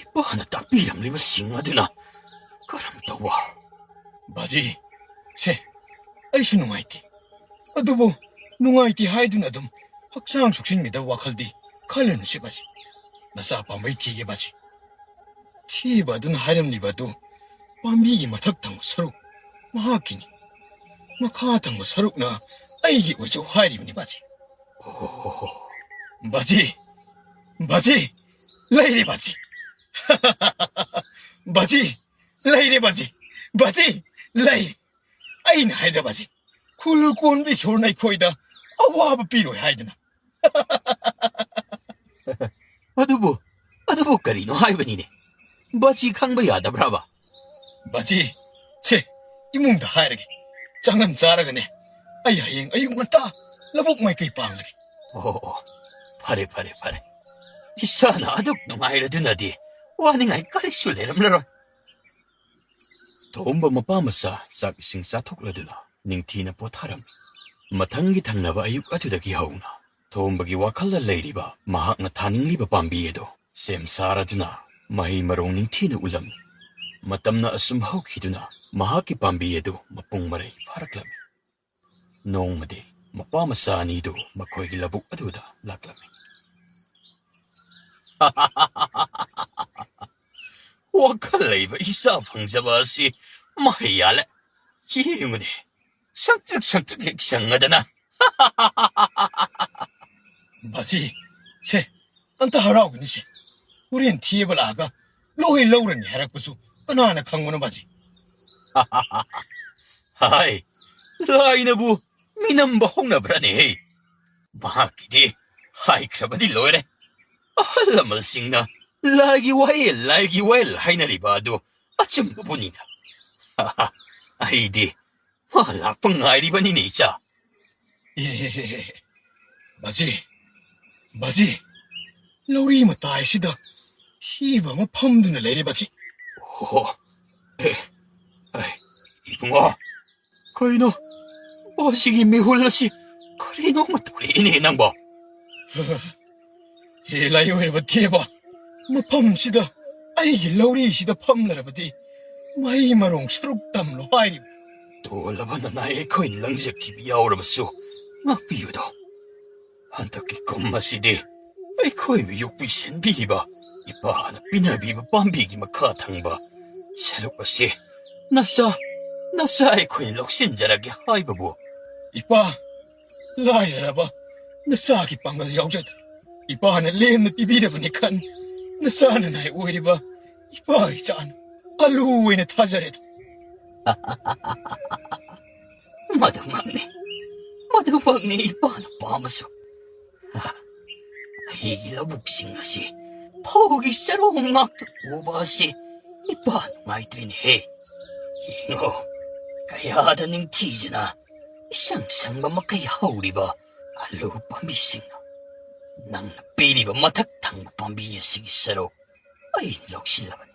ꯏꯄꯥꯅ ꯇꯥꯛꯄꯤꯔꯝꯂꯤꯕꯁꯤꯡ ꯑꯗꯨꯅ ꯀꯔꯝ ꯇꯧꯕ? ꯕꯥꯖꯤ, ꯁꯦ, ꯑꯩꯁꯨ ꯅꯨꯡꯉꯥꯏꯇꯦ꯫ ꯑꯗꯨꯕꯨ ꯅꯨꯡꯉꯥꯏꯇꯦ ꯍꯥꯏꯗꯨꯅ ꯑꯗꯨꯝ ꯍꯛꯆꯥꯡ ꯁꯣꯛꯆꯤꯟꯒꯗꯕ ꯋꯥꯈꯜꯗꯤ ꯈꯜꯂꯅꯨꯁꯦ ꯕꯥꯖꯤ꯫ ꯅꯆꯥ ꯄꯥꯝꯕꯩ ꯊꯤꯒꯦ ꯕꯥꯖꯤ꯫ ꯊꯤꯕ ꯑꯗꯨꯅ ꯍꯥꯏꯔꯝꯂꯤꯕ ꯑꯗꯨ ꯄꯥꯝꯕꯤꯒꯤ ꯃꯊꯛ ꯊꯪꯕ ꯁꯔꯨꯛ ꯃꯍꯥꯛꯀꯤꯅꯤ, ꯃꯈꯥ ꯊꯪꯕ ꯁꯔꯨꯛꯅ ꯑꯩꯒꯤ ꯑꯣꯏꯖꯧ ꯍꯥꯏꯔꯤꯕꯅꯤ ꯕꯥꯖꯤ꯫ ꯑꯣ꯫ ꯕꯥꯖꯤ, ꯕꯥꯖꯤ, ꯂꯩꯔꯦ ꯕꯥꯖꯤ꯫ ꯕꯥꯖꯤ, ꯂꯩꯔꯦ ꯕꯥꯖꯤ꯫ ꯕꯥꯖꯤ, ꯂꯩꯔꯦ꯫ ꯑꯩꯅ ꯍꯥꯏꯗ꯭ꯔꯕꯁꯦ, ꯈꯨꯜ ꯀꯣꯟꯕ ꯏꯁꯣꯔꯅ ꯑꯩꯈꯣꯏꯗ ꯑꯋꯥꯕ ꯄꯤꯔꯣꯏ ꯍꯥꯏꯗꯅ꯫ ꯑꯗꯨꯕꯨ, ꯑꯗꯨꯕꯨ ꯀꯔꯤꯅꯣ ꯍꯥꯏꯕꯅꯤꯅꯦ? ꯕꯥꯖꯤ ꯈꯪꯕ ꯌꯥꯗꯕ꯭ꯔꯕ? ꯕꯥꯖꯤ, ꯁꯦ, ꯏꯃꯨꯡꯗ ꯍꯥꯏꯔꯒꯦ꯫ ꯆꯪꯍꯟ ꯆꯥꯔꯒꯅꯦ, ꯑꯩ ꯍꯌꯦꯡ ꯑꯌꯨꯛ ꯉꯟꯇꯥ ꯂꯧꯕꯨꯛ ꯃꯥꯏꯀꯩ ꯄꯥꯡꯂꯒꯦ꯫ ꯑꯣ, ꯑꯣ, ꯐꯔꯦ, ꯐꯔꯦ, ꯐꯔꯦ꯫ ꯏꯁꯥꯅ ꯑꯗꯨꯛ ꯅꯨꯡꯉꯥꯏꯔꯗꯨꯅꯗꯤ ꯋꯥꯅꯤꯡꯉꯥꯏ ꯀꯔꯤꯁꯨ ꯂꯩꯔꯝꯂꯔꯣꯏ꯫ ꯇꯣꯝꯕ ꯃꯄꯥ ꯃꯆꯥ ꯆꯥꯛ ꯏꯁꯤꯡ ꯆꯥꯊꯣꯛꯂꯗꯨꯅ ꯅꯤꯡꯊꯤꯅ ꯄꯣꯊꯥꯔꯝꯃꯤ꯫ ꯃꯊꯪꯒꯤ ꯊꯪꯅꯕ ꯑꯌꯨꯛ ꯑꯗꯨꯗꯒꯤ ꯍꯧꯅ ꯇꯣꯝꯕꯒꯤ ꯋꯥꯈꯜꯗ ꯂꯩꯔꯤꯕ ꯃꯍꯥꯛꯅ ꯊꯥꯅꯤꯡꯂꯤꯕ ꯄꯥꯝꯕꯤ ꯑꯗꯨ ꯁꯦꯝ ꯁꯥꯔꯗꯨꯅ ꯃꯍꯩ ꯃꯔꯣꯡ ꯅꯤꯡꯊꯤꯅ ꯎꯠꯂꯝꯃꯤ꯫ ꯃꯇꯝꯅ ꯑꯁꯨꯝ ꯍꯧꯈꯤꯗꯨꯅ ꯃꯍꯥꯛꯀꯤ ꯄꯥꯝꯕꯤ ꯑꯗꯨ ꯃꯄꯨꯡ ꯃꯔꯩ ꯐꯥꯔꯛꯂꯝꯃꯤ꯫ ꯅꯣꯡꯃꯗꯤ ꯃꯄꯥ ꯃꯆꯥ ꯑꯅꯤꯗꯨ ꯃꯈꯣꯏꯒꯤ ꯂꯧꯕꯨꯛ ꯑꯗꯨꯗ ꯂꯥꯛꯂꯝꯃꯤ꯫ ꯋꯥꯈꯜ ꯂꯩꯕ ꯏꯆꯥ ꯐꯪꯖꯕ ꯑꯁꯤ ꯃꯍꯩ ꯌꯥꯜꯂꯦ꯫ ꯌꯦꯡꯉꯨꯅꯦ, ꯁꯪꯇ꯭ꯔꯤꯛ ꯁꯪꯇ꯭ꯔꯤꯛ ꯍꯦꯛ ꯁꯪꯉꯗꯅ꯫ ꯕꯥꯖꯤ, ꯁꯦ, ꯑꯝꯇ ꯍꯔꯥꯎꯒꯅꯨꯁꯦ꯫ ꯍꯣꯔꯦꯟ ꯊꯦꯕ ꯂꯥꯛꯑꯒ ꯂꯣꯏ ꯂꯧꯔꯅꯤ ꯍꯥꯏꯔꯛꯄꯁꯨ ꯀꯅꯥꯅ ꯈꯪꯕꯅꯣ, ꯕꯥꯖꯤ? ꯍꯥꯏ, ꯂꯥꯏꯅꯕꯨ ꯃꯤꯅꯝꯕ ꯍꯧꯅꯕ꯭ꯔꯅꯦꯍꯦ? ꯃꯍꯥꯛꯀꯤꯗꯤ ꯍꯥꯏꯈ꯭ꯔꯕꯗꯤ ꯂꯣꯏꯔꯦ꯫ ꯑꯍꯜ ꯂꯃꯟꯁꯤꯡꯅ ꯂꯥꯏꯒꯤ ꯋꯥꯌꯦꯜ, ꯂꯥꯏꯒꯤ ꯋꯥꯌꯦꯜ ꯍꯥꯏꯅꯔꯤꯕ ꯑꯗꯨ ꯑꯆꯨꯝꯕꯕꯨꯅꯤꯅ꯫ ꯑꯩꯗꯤ ꯃꯥ ꯂꯥꯛꯄ ꯉꯥꯏꯔꯤꯕꯅꯤꯅꯦ, ꯏꯆꯥ꯫ ꯑꯦ, ꯕꯥꯖꯤ, ꯕꯥꯖꯤ, ꯂꯧꯔꯤ ꯃꯇꯥꯏꯁꯤꯗ ꯊꯦꯕ ꯑꯃ ꯐꯝꯗꯨꯅ ꯂꯩꯔꯦ, ꯕꯥꯖꯤ꯫ ꯑꯣ, ꯑꯦ, ꯑꯦ, ꯏꯕꯨꯡꯉꯣ, ꯀꯩꯅꯣ? ꯃꯁꯤꯒꯤ ꯃꯤꯍꯨꯜ ꯑꯁꯤ ꯀꯔꯤꯅꯣꯃ ꯇꯧꯔꯛꯏꯅꯦ ꯅꯪꯕꯣ? ꯍꯦ ꯂꯥꯏꯑꯣꯏꯔꯕ ꯊꯦꯕ, ꯃꯐꯝꯁꯤꯗ ꯑꯩꯒꯤ ꯂꯧꯔꯤꯁꯤꯗ ꯐꯝꯂꯔꯕꯗꯤ ꯃꯍꯩ ꯃꯔꯣꯡ ꯁꯔꯨꯛ ꯇꯝꯂꯣ ꯍꯥꯏꯔꯤꯕ꯫ ꯇꯣꯜꯂꯕ ꯅꯅꯥꯏ ꯑꯩꯈꯣꯏꯅ ꯂꯪꯖꯈꯤꯕ ꯌꯥꯎꯔꯕꯁꯨ ꯉꯥꯛꯄꯤꯌꯨꯗꯣ꯫ ꯍꯟꯗꯛꯀꯤ ꯀꯨꯝ ꯑꯁꯤꯗꯤ ꯑꯩꯈꯣꯏꯕꯨ ꯌꯣꯛꯄꯤ ꯁꯦꯟꯕꯤꯔꯤꯕ ꯏꯄꯥꯅ ꯄꯤꯅꯕꯤꯕ ꯄꯥꯝꯕꯤꯒꯤ ꯃꯈꯥ ꯊꯪꯕ ꯁꯔꯨꯛ ꯑꯁꯤ ꯅꯆꯥ, ꯅꯆꯥ ꯑꯩꯈꯣꯏꯅ ꯂꯧꯁꯤꯟꯖꯔꯒꯦ ꯍꯥꯏꯕꯕꯨ꯫ ꯏꯄꯥ, ꯂꯥꯏꯔꯔꯕ ꯅꯆꯥꯒꯤ ꯄꯥꯡꯒꯜ ꯌꯥꯎꯖꯗ꯭ꯔꯦ꯫ ꯏꯄꯥꯅ ꯂꯦꯝꯅ ꯄꯤꯕꯤꯔꯕꯅꯤ ꯈꯟ ꯅꯆꯥ ꯅꯅꯥꯏ ꯑꯣꯏꯔꯤꯕ ꯏꯄꯥꯒꯤ ꯆꯥꯅ ꯑꯂꯨ ꯑꯣꯏꯅ ꯊꯥꯖꯔꯦꯗ꯫ ꯃꯗꯨꯃꯛꯅꯤ, ꯃꯗꯨꯃꯛꯅꯤ ꯏꯄꯥꯅ ꯄꯥꯝꯕꯁꯨ꯫ ꯑꯩꯒꯤ ꯂꯧꯕꯨꯛꯁꯤꯡ ꯑꯁꯤ ꯐꯧꯒꯤ ꯆꯔꯣꯡ ꯉꯥꯛꯇ ꯎꯕ ꯑꯁꯤ ꯏꯄꯥ ꯅꯨꯡꯉꯥꯏꯇ꯭ꯔꯤꯅꯦꯍꯦ꯫ ꯌꯦꯡꯉꯣ, ꯀꯌꯥꯗ ꯅꯤꯡꯊꯤꯖꯅ ꯏꯁꯪ ꯁꯪꯕ ꯃꯈꯩ ꯍꯧꯔꯤꯕ ꯑꯂꯨ ꯄꯥꯝꯕꯤꯁꯤꯡ꯫ ꯅꯪꯅ ꯄꯤꯔꯤꯕ ꯃꯊꯛ ꯊꯪꯕ ꯄꯥꯝꯕꯤ ꯑꯁꯤꯒꯤ ꯁꯔꯨꯛ ꯑꯩꯅ ꯂꯧꯁꯤꯜꯂꯕꯅꯤ꯫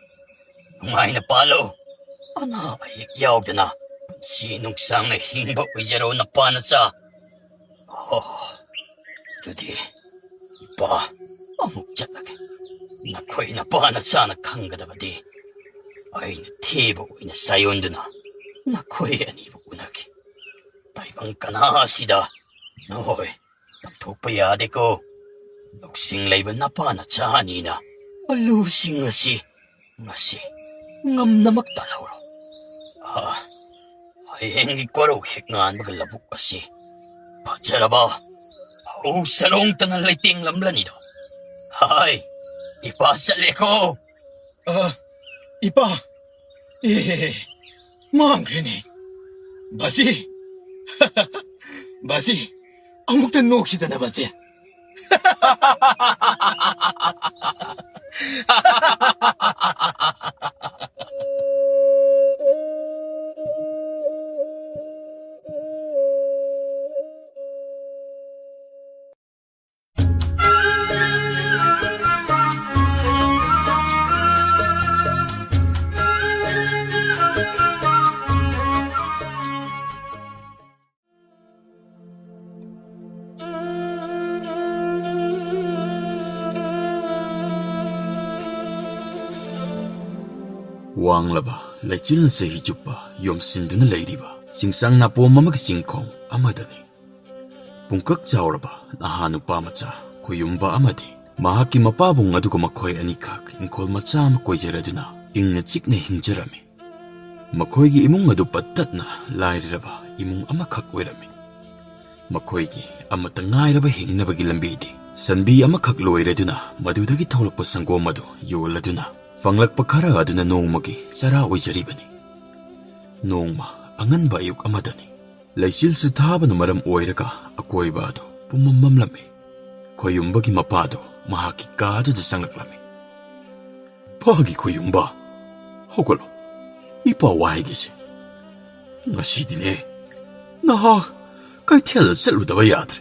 ꯅꯨꯡꯉꯥꯏꯅ ꯄꯥꯜꯂꯨ꯫ ꯑꯅꯥ ꯑꯌꯦꯛ ꯌꯥꯎꯗꯅ ꯄꯨꯟꯁꯤ ꯅꯨꯡꯁꯥꯡꯅ ꯍꯤꯡꯕ ꯑꯣꯏꯖꯔꯣ ꯅꯄꯥ ꯅꯆꯥ꯫ ꯑꯣ, ꯑꯗꯨꯗꯤ ꯏꯄꯥ, ꯑꯃꯨꯛ ꯆꯠꯂꯒꯦ꯫ ꯅꯈꯣꯏ ꯅꯄꯥ ꯅꯆꯥꯅ ꯈꯪꯒꯗꯕꯗꯤ ꯑꯩꯅ ꯊꯦꯕ ꯑꯣꯏꯅ ꯆꯥꯌꯣꯟꯗꯨꯅ ꯅꯈꯣꯏ ꯑꯅꯤꯕꯨ ꯎꯅꯈꯤ꯫ ꯇꯥꯏꯕꯪ ꯀꯅꯥ ꯑꯁꯤꯗ ꯅꯈꯣꯏ ꯇꯝꯊꯣꯛꯄ ꯌꯥꯗꯦꯀꯣ꯫ ꯂꯧꯁꯤꯡ ꯂꯩꯕ ꯅꯄꯥ ꯅꯆꯥ ꯑꯅꯤꯅ ꯑꯂꯨꯁꯤꯡ ꯑꯁꯤ ꯉꯁꯤ ꯉꯝꯅꯃꯛ ꯇꯥꯜꯍꯧꯔꯣ꯫ ꯑꯥ, ꯍꯌꯦꯡꯒꯤ ꯀꯣꯔꯧ ꯍꯦꯛ ꯉꯥꯟꯕꯒ ꯂꯧꯕꯨꯛ ꯑꯁꯤ ꯐꯖꯔꯕ ꯐꯧ ꯁꯔꯣꯡꯇꯅ ꯂꯩꯇꯦꯡꯂꯝꯂꯅꯤꯗꯣ꯫ ꯍꯥꯏ, ꯏꯄꯥ ꯆꯠꯂꯦꯀꯣ꯫ ꯑ, ꯏꯄꯥ, ꯑꯦ, ꯃꯥꯡꯈ꯭ꯔꯦꯅꯦ꯫ ꯕꯥꯖꯤ! ꯕꯥꯖꯤ! ꯑꯃꯨꯛꯇ ꯅꯣꯛꯁꯤꯗꯅ, ꯕꯥꯖꯤ꯫ ꯋꯥꯡꯂꯕ ꯂꯩꯆꯤꯜꯅ ꯆꯍꯤ ꯆꯨꯞꯄ ꯌꯣꯝꯁꯤꯟꯗꯨꯅ ꯂꯩꯔꯤꯕ ꯆꯤꯡꯁꯥꯡ ꯅꯥꯄꯣꯝ ꯑꯃꯒꯤ ꯆꯤꯡꯈꯣꯡ ꯑꯃꯗꯅꯤ꯫ ꯄꯨꯡꯀꯛ ꯆꯥꯎꯔꯕ ꯅꯍꯥ ꯅꯨꯄꯥ ꯃꯆꯥ ꯈꯣꯌꯨꯝꯕ ꯑꯃꯗꯤ ꯃꯍꯥꯛꯀꯤ ꯃꯄꯥꯕꯨꯡ ꯑꯗꯨꯒ ꯃꯈꯣꯏ ꯑꯅꯤꯈꯛ ꯏꯪꯈꯣꯜ ꯃꯆꯥ ꯑꯃ ꯀꯣꯏꯖꯔꯗꯨꯅ ꯏꯪꯅ ꯆꯤꯛꯅ ꯍꯤꯡꯖꯔꯝꯃꯤ꯫ ꯃꯈꯣꯏꯒꯤ ꯏꯃꯨꯡ ꯑꯗꯨ ꯄꯠꯇꯠꯅ ꯂꯥꯏꯔꯔꯕ ꯏꯃꯨꯡ ꯑꯃꯈꯛ ꯑꯣꯏꯔꯝꯃꯤ꯫ ꯃꯈꯣꯏꯒꯤ ꯑꯃꯠꯇ ꯉꯥꯏꯔꯕ ꯍꯤꯡꯅꯕꯒꯤ ꯂꯝꯕꯤꯗꯤ ꯁꯟꯕꯤ ꯑꯃꯈꯛ ꯂꯣꯏꯔꯗꯨꯅ ꯃꯗꯨꯗꯒꯤ ꯊꯣꯛꯂꯛꯄ ꯁꯪꯒꯣꯝ ꯑꯗꯨ ꯌꯣꯜꯂꯗꯨꯅ ꯐꯪꯂꯛꯄ ꯈꯔ ꯑꯗꯨꯅ ꯅꯣꯡꯃꯒꯤ ꯆꯔꯥ ꯑꯣꯏꯖꯔꯤꯕꯅꯤ꯫ ꯅꯣꯡꯃ ꯑꯉꯟꯕ ꯑꯌꯨꯛ ꯑꯃꯗꯅꯤ꯫ ꯂꯩꯆꯤꯜꯁꯨ ꯊꯥꯕꯅ ꯃꯔꯝ ꯑꯣꯏꯔꯒ ꯑꯀꯣꯏꯕ ꯑꯗꯨ ꯄꯨꯝꯃꯝ ꯃꯝꯂꯝꯃꯤ꯫ ꯈꯣꯌꯨꯝꯕꯒꯤ ꯃꯄꯥꯗꯨ ꯃꯍꯥꯛꯀꯤ ꯀꯥꯗꯨꯗ ꯆꯪꯂꯛꯂꯝꯃꯤ꯫ "ꯄꯥꯒꯤ ꯈꯣꯌꯨꯝꯕ, ꯍꯧꯒꯠꯂꯣ, ꯏꯄꯥ ꯋꯥ ꯍꯥꯏꯒꯦꯁꯦ꯫ ꯉꯁꯤꯗꯤꯅꯦ, ꯅꯍꯥꯛ ꯀꯩꯊꯦꯜꯗ ꯆꯠꯂꯨꯗꯕ ꯌꯥꯗ꯭ꯔꯦ꯫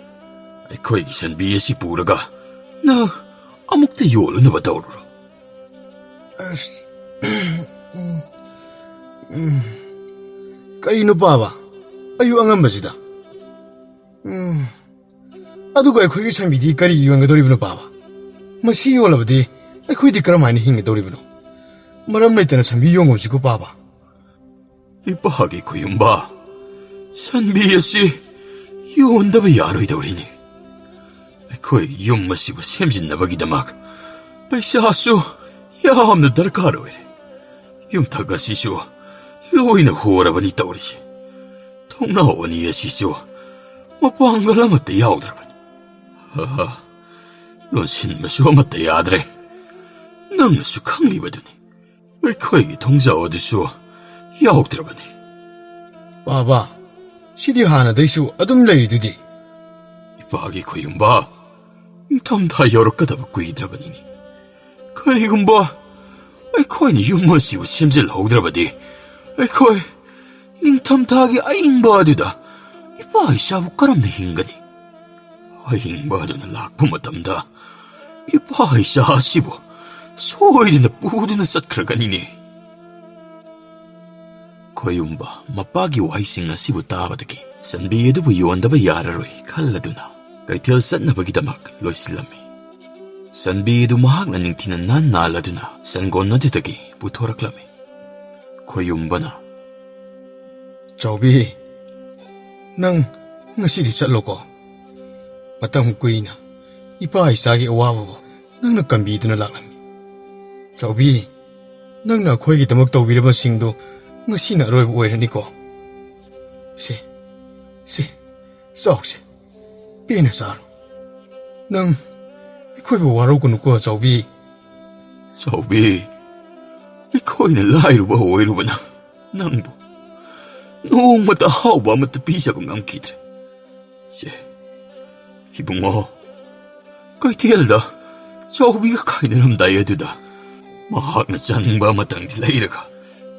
ꯑꯩꯈꯣꯏꯒꯤ ꯁꯟꯕꯤ ꯑꯁꯤ ꯄꯨꯔꯒ ꯅꯪ ꯑꯃꯨꯛꯇ ꯌꯣꯜꯂꯨꯅꯕ ꯇꯧꯔꯨꯔꯣ꯫" ꯑꯁ, ꯎꯝ, ꯎꯝ꯫ ꯀꯔꯤꯅꯣ ꯄꯥꯕ, ꯑꯌꯨꯛ ꯑꯉꯟꯕꯁꯤꯗ? ꯎꯝ꯫ ꯑꯗꯨꯒ ꯑꯩꯈꯣꯏꯒꯤ ꯁꯟꯕꯤꯗꯤ ꯀꯔꯤꯒꯤ ꯌꯣꯟꯒꯗꯧꯔꯤꯕꯅꯣ ꯄꯥꯕ? ꯃꯁꯤ ꯌꯣꯜꯂꯕꯗꯤ ꯑꯩꯈꯣꯏꯗꯤ ꯀꯔꯝꯍꯥꯏꯅ ꯍꯤꯡꯒꯗꯧꯔꯤꯕꯅꯣ? ꯃꯔꯝ ꯂꯩꯇꯅ ꯁꯟꯕꯤ ꯌꯣꯟꯒꯨꯝꯁꯤꯀꯣ ꯄꯥꯕ꯫ ꯏꯄꯥꯒꯤ ꯈꯨꯌꯨꯝꯕ, ꯁꯟꯕꯤ ꯑꯁꯤ ꯌꯣꯟꯗꯕ ꯌꯥꯔꯣꯏꯗꯧꯔꯤꯅꯤ꯫ ꯑꯩꯈꯣꯏ ꯌꯨꯝ ꯑꯁꯤꯕꯨ ꯁꯦꯝꯖꯤꯟꯅꯕꯒꯤꯗꯃꯛ ꯄꯩꯁꯥꯁꯨ ꯌꯥꯝꯅ ꯗꯔꯀꯥꯔ ꯑꯣꯏꯔꯦ꯫ ꯌꯨꯝꯊꯛ ꯑꯁꯤꯁꯨ ꯂꯣꯏꯅ ꯍꯣꯔꯕꯅꯤ ꯇꯧꯔꯤꯁꯦ꯫ ꯊꯣꯡꯅꯥꯎ ꯑꯅꯤ ꯑꯁꯤꯁꯨ ꯃꯄꯥꯡꯒꯜ ꯑꯃꯠꯇ ꯌꯥꯎꯗ꯭ꯔꯕꯅꯤ꯫ ꯑꯍ, ꯂꯣꯟꯁꯤꯟꯕꯁꯨ ꯑꯃꯠꯇ ꯌꯥꯗ꯭ꯔꯦ꯫ ꯅꯪꯅꯁꯨ ꯈꯪꯂꯤꯕꯗꯨꯅꯤ, ꯑꯩꯈꯣꯏꯒꯤ ꯊꯣꯡꯖꯥꯎ ꯑꯗꯨꯁꯨ ꯌꯥꯎꯗ꯭ꯔꯕꯅꯤ꯫ ꯄꯥꯕ, ꯁꯤꯗꯤ ꯍꯥꯟꯅꯗꯩꯁꯨ ꯑꯗꯨꯝ ꯂꯩꯔꯤꯗꯨꯗꯤ꯫ ꯏꯄꯥꯒꯤ ꯈꯨꯌꯨꯝꯕ, ꯅꯤꯡꯊꯝꯊꯥ ꯌꯧꯔꯛꯀꯗꯕ ꯀꯨꯏꯗ꯭ꯔꯕꯅꯤꯅꯦ꯫ ꯀꯔꯤꯒꯨꯝꯕ ꯑꯩꯈꯣꯏꯅ ꯌꯨꯝ ꯑꯁꯤꯕꯨ ꯁꯦꯝꯖꯤꯜꯍꯧꯗ꯭ꯔꯕꯗꯤ, ꯑꯩꯈꯣꯏ ꯅꯤꯡꯊꯝꯊꯥꯒꯤ ꯑꯏꯪꯕ ꯑꯗꯨꯗ ꯏꯄꯥ ꯏꯆꯥꯕꯨ ꯀꯔꯝꯅ ꯍꯤꯡꯒꯅꯤ? ꯑꯏꯪꯕ ꯑꯗꯨꯅ ꯂꯥꯛꯄ ꯃꯇꯝꯗ ꯏꯄꯥ ꯏꯆꯥ ꯑꯁꯤꯕꯨ ꯁꯣꯏꯗꯅ ꯄꯨꯗꯨꯅ ꯆꯠꯈ꯭ꯔꯒꯅꯤꯅꯦ꯫ ꯈꯣꯌꯨꯝꯕ ꯃꯄꯥꯒꯤ ꯋꯥꯍꯩꯁꯤꯡ ꯑꯁꯤꯕꯨ ꯇꯥꯕꯗꯒꯤ ꯁꯟꯕꯤ ꯑꯗꯨꯕꯨ ꯌꯣꯟꯗꯕ ꯌꯥꯔꯔꯣꯏ ꯈꯜꯂꯗꯨꯅ ꯀꯩꯊꯦꯜ ꯆꯠꯅꯕꯒꯤꯗꯃꯛ ꯂꯣꯏꯁꯤꯜꯂꯝꯃꯤ꯫ ꯁꯟꯕꯤ ꯑꯗꯨ ꯃꯍꯥꯛꯅ ꯅꯤꯡꯊꯤꯅ ꯅꯥꯟ ꯅꯥꯜꯂꯗꯨꯅ ꯁꯟꯒꯣꯟ ꯑꯗꯨꯗꯒꯤ ꯄꯨꯊꯣꯔꯛꯂꯝꯃꯤ꯫ ꯈꯣꯌꯨꯝꯕꯅ, "ꯆꯥꯎꯕꯤ, ꯅꯪ ꯉꯁꯤꯗꯤ ꯆꯠꯂꯣꯀꯣ꯫ ꯃꯇꯝ ꯀꯨꯏꯅ ꯏꯄꯥ ꯏꯆꯥꯒꯤ ꯑꯋꯥꯕꯕꯨ ꯅꯪꯅ ꯀꯟꯕꯤꯗꯨꯅ ꯂꯥꯛꯂꯝꯃꯤ꯫ ꯆꯥꯎꯕꯤ, ꯅꯪꯅ ꯑꯩꯈꯣꯏꯒꯤꯗꯃꯛ ꯇꯧꯕꯤꯔꯕꯁꯤꯡꯗꯨ ꯉꯁꯤꯅ ꯑꯔꯣꯏꯕ ꯑꯣꯏꯔꯅꯤꯀꯣ꯫ ꯁꯦ, ꯁꯦ, ꯆꯥꯎꯁꯦ, ꯄꯦꯟꯅ ꯆꯥꯔꯣ꯫ ꯅꯪ ꯑꯩꯈꯣꯏꯕꯨ ꯋꯥꯔꯧꯒꯅꯨꯀꯣ, ꯆꯥꯎꯕꯤ꯫" "ꯆꯥꯎꯕꯤ, ꯑꯩꯈꯣꯏꯅ ꯂꯥꯏꯔꯕ ꯑꯣꯏꯔꯨꯕꯅ ꯅꯪꯕꯨ ꯅꯣꯡꯃꯇ ꯑꯍꯥꯎꯕ ꯑꯃꯠꯇ ꯄꯤꯖꯕ ꯉꯝꯈꯤꯗ꯭ꯔꯦ꯫ ꯁꯦ, ꯏꯕꯨꯡꯉꯣ, ꯀꯩꯊꯦꯜꯗ ꯆꯥꯎꯕꯤꯒ ꯈꯥꯏꯅꯔꯝꯗꯥꯏ ꯑꯗꯨꯗ ꯃꯍꯥꯛꯅ ꯆꯥꯅꯤꯡꯕ ꯑꯃꯇꯪꯗꯤ ꯂꯩꯔꯒ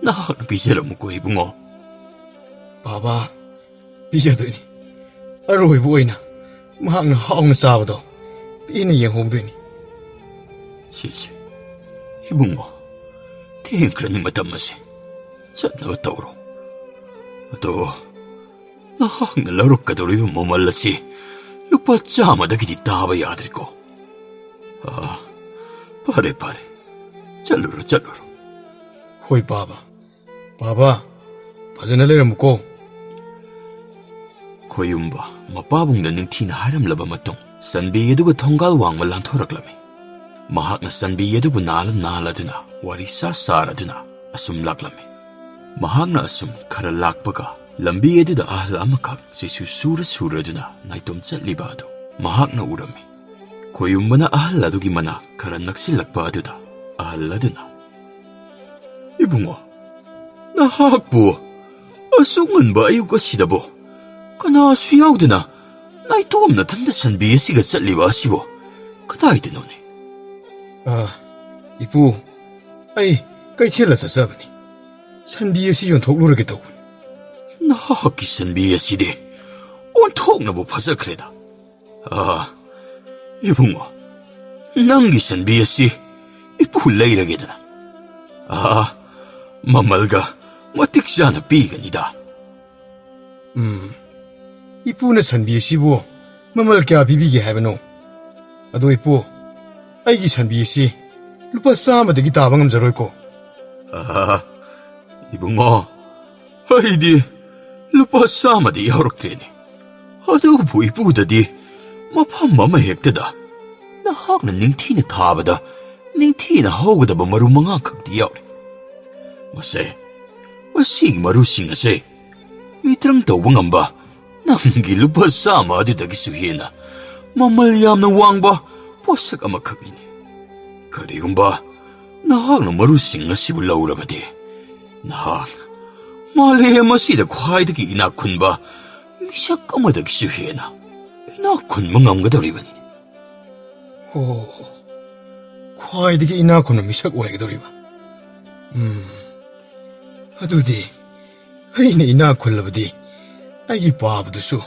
ꯅꯍꯥꯛꯅ ꯄꯤꯖꯔꯝꯃꯨꯀꯣ ꯏꯕꯨꯡꯉꯣ꯫ ꯕꯥꯕꯥ, ꯄꯤꯖꯗꯣꯏꯅꯤ꯫ ꯑꯔꯣꯏꯕ ꯑꯣꯏꯅ ꯃꯍꯥꯛꯅ ꯍꯥꯎꯅ ꯆꯥꯕꯗꯣ ꯄꯦꯟꯅ ꯌꯦꯡꯍꯧꯗꯣꯏꯅꯤ꯫ ꯁꯦ, ꯁꯦ, ꯏꯕꯨꯡꯉꯣ, ꯊꯦꯡꯈ꯭ꯔꯅꯤ ꯃꯇꯝ ꯑꯁꯤ꯫ ꯆꯠꯅꯕ ꯇꯧꯔꯣ꯫ ꯑꯗꯣ, ꯅꯍꯥꯛꯅ ꯂꯧꯔꯛꯀꯗꯧꯔꯤꯕ ꯃꯃꯜ ꯑꯁꯤ ꯂꯨꯄꯥ ꯆꯥꯝꯃꯗꯒꯤꯗꯤ ꯇꯥꯕ ꯌꯥꯗ꯭ꯔꯦꯀꯣ꯫ ꯑꯥ, ꯐꯔꯦ, ꯐꯔꯦ꯫ ꯆꯠꯂꯨꯔꯣ, ꯆꯠꯂꯨꯔꯣ꯫ ꯍꯣꯏ, ꯕꯥꯕꯥ꯫ ꯕꯥꯕꯥ, ꯐꯖꯅ ꯂꯩꯔꯝꯃꯨꯀꯣ꯫ ꯈꯣꯌꯨꯝꯕ ꯃꯄꯥꯕꯨꯡꯗ ꯅꯤꯡꯊꯤꯅ ꯍꯥꯏꯔꯝꯂꯕ ꯃꯇꯨꯡ, ꯆꯟꯕꯤ ꯑꯗꯨꯒ ꯊꯣꯡꯒꯥꯜ ꯋꯥꯡꯃ ꯂꯥꯟꯊꯣꯔꯛꯂꯝꯃꯤ꯫ ꯃꯍꯥꯛꯅ ꯆꯟꯕꯤ ꯑꯗꯨꯕꯨ ꯅꯥꯜꯂ ꯅꯥꯜꯂꯗꯨꯅ, ꯋꯥꯔꯤ ꯁꯥ ꯁꯥꯔꯗꯨꯅ ꯑꯁꯨꯝ ꯂꯥꯛꯂꯝꯃꯤ꯫ ꯃꯍꯥꯛꯅ ꯑꯁꯨꯝ ꯈꯔ ꯂꯥꯛꯄꯒ, ꯂꯝꯕꯤ ꯑꯗꯨꯗ ꯑꯍꯜ ꯑꯃꯈꯛ ꯆꯩꯁꯨ ꯁꯨꯔ ꯁꯨꯔꯗꯨꯅ ꯅꯥꯏꯇꯣꯝ ꯆꯠꯂꯤꯕ ꯑꯗꯨ ꯃꯍꯥꯛꯅ ꯎꯔꯝꯃꯤ꯫ ꯈꯣꯌꯨꯝꯕꯅ ꯑꯍꯜ ꯑꯗꯨꯒꯤ ꯃꯅꯥꯛ ꯈꯔ ꯅꯛꯁꯤꯜꯂꯛꯄ ꯑꯗꯨꯗ, ꯑꯍꯜ ꯑꯗꯨꯅ, "ꯏꯕꯨꯡꯉꯣ, ꯅꯍꯥꯛꯄꯨ ꯑꯁꯨꯛ ꯉꯟꯕ ꯑꯌꯨꯛ ꯑꯁꯤꯗꯕꯨ ꯀꯅꯥꯁꯨ ꯌꯥꯎꯗꯅ ꯅꯥꯏꯇꯣꯝ ꯅꯊꯟꯗ ꯁꯟꯕꯤ ꯑꯁꯤꯒ ꯆꯠꯂꯤꯕ ꯑꯁꯤꯕꯨ ꯀꯗꯥꯏꯗꯅꯣꯅꯦ?" "ꯑ, ꯏꯄꯨ, ꯑꯩ ꯀꯩꯊꯦꯜꯗ ꯆꯠꯆꯕꯅꯤ꯫ ꯁꯟꯕꯤ ꯑꯁꯤ ꯌꯣꯟꯊꯣꯛꯂꯨꯔꯒꯦ ꯇꯧꯕꯅꯤ꯫" "ꯅꯍꯥꯛꯀꯤ ꯁꯟꯕꯤ ꯑꯁꯤꯗꯤ ꯑꯣꯟꯊꯣꯛꯅꯕꯨ ꯐꯖꯈ꯭ꯔꯦꯗ꯫ ꯑꯥ, ꯏꯕꯨꯡꯉꯣ, ꯅꯪꯒꯤ ꯁꯟꯕꯤ ꯑꯁꯤ ꯏꯄꯨ ꯂꯩꯔꯒꯦꯗꯅ꯫ ꯑꯥ, ꯃꯃꯜꯒ ꯃꯇꯤꯛ ꯆꯥꯅ ꯄꯤꯒꯅꯤꯗ꯫" "ꯎꯝ, ꯏꯄꯨꯅ ꯁꯟꯕꯤ ꯑꯁꯤꯕꯨ ꯃꯃꯜ ꯀꯌꯥ ꯄꯤꯕꯤꯒꯦ ꯍꯥꯏꯕꯅꯣ? ꯑꯗꯣ ꯏꯄꯨ, ꯑꯩꯒꯤ ꯁꯟꯕꯤ ꯑꯁꯤ ꯂꯨꯄꯥ ꯆꯥꯝꯃꯗꯒꯤ ꯇꯥꯕ ꯉꯝꯖꯔꯣꯏꯀꯣ?" "ꯑꯥ, ꯏꯕꯨꯡꯉꯣ, ꯑꯩꯗꯤ ꯂꯨꯄꯥ ꯆꯥꯝꯃꯗꯤ ꯌꯥꯎꯔꯛꯇ꯭ꯔꯦꯅꯦ꯫ ꯑꯗꯨꯕꯨ ꯏꯄꯨꯗꯗꯤ ꯃꯐꯝ ꯑꯃ ꯍꯦꯛꯇꯗ ꯅꯍꯥꯛꯅ ꯅꯤꯡꯊꯤꯅ ꯊꯥꯕꯗ ꯅꯤꯡꯊꯤꯅ ꯍꯧꯒꯗꯕ ꯃꯔꯨ ꯃꯉꯥ ꯈꯛꯇꯤ ꯌꯥꯎꯔꯦ꯫ ꯃꯁꯦ, ꯃꯁꯤꯒꯤ ꯃꯔꯨꯁꯤꯡ ꯑꯁꯦ ꯋꯤꯗ꯭ꯔꯣ ꯇꯧꯕ ꯉꯝꯕ ꯅꯪꯒꯤ ꯂꯨꯄꯥ ꯆꯥꯝꯃ ꯑꯗꯨꯗꯒꯤꯁꯨ ꯍꯦꯟꯅ ꯃꯃꯜ ꯌꯥꯝꯅ ꯋꯥꯡꯕ ꯄꯣꯠꯁꯛ ꯑꯃꯈꯛꯅꯤꯅꯦ꯫ ꯀꯔꯤꯒꯨꯝꯕ ꯅꯍꯥꯛꯅ ꯃꯔꯨꯁꯤꯡ ꯑꯁꯤꯕꯨ ꯂꯧꯔꯕꯗꯤ, ꯅꯍꯥꯛ ꯃꯥꯂꯦꯝ ꯑꯁꯤꯗ ꯈ꯭ꯋꯥꯏꯗꯒꯤ ꯏꯅꯥꯛ ꯈꯨꯟꯕ ꯃꯤꯁꯛ ꯑꯃꯗꯒꯤꯁꯨ ꯍꯦꯟꯅ ꯏꯅꯥꯛ ꯈꯨꯟꯕ ꯉꯝꯒꯗꯧꯔꯤꯕꯅꯤ꯫" ꯑꯣ, ꯈ꯭ꯋꯥꯏꯗꯒꯤ ꯏꯅꯥꯛ ꯈꯨꯟꯕ ꯃꯤꯁꯛ ꯑꯣꯏꯒꯗꯧꯔꯤꯕ꯫ ꯎꯝ, ꯑꯗꯨꯗꯤ ꯑꯩꯅ ꯏꯅꯥꯛ ꯈꯨꯜꯂꯕꯗꯤ ꯑꯩꯒꯤ ꯄꯥꯕꯗꯨꯁꯨ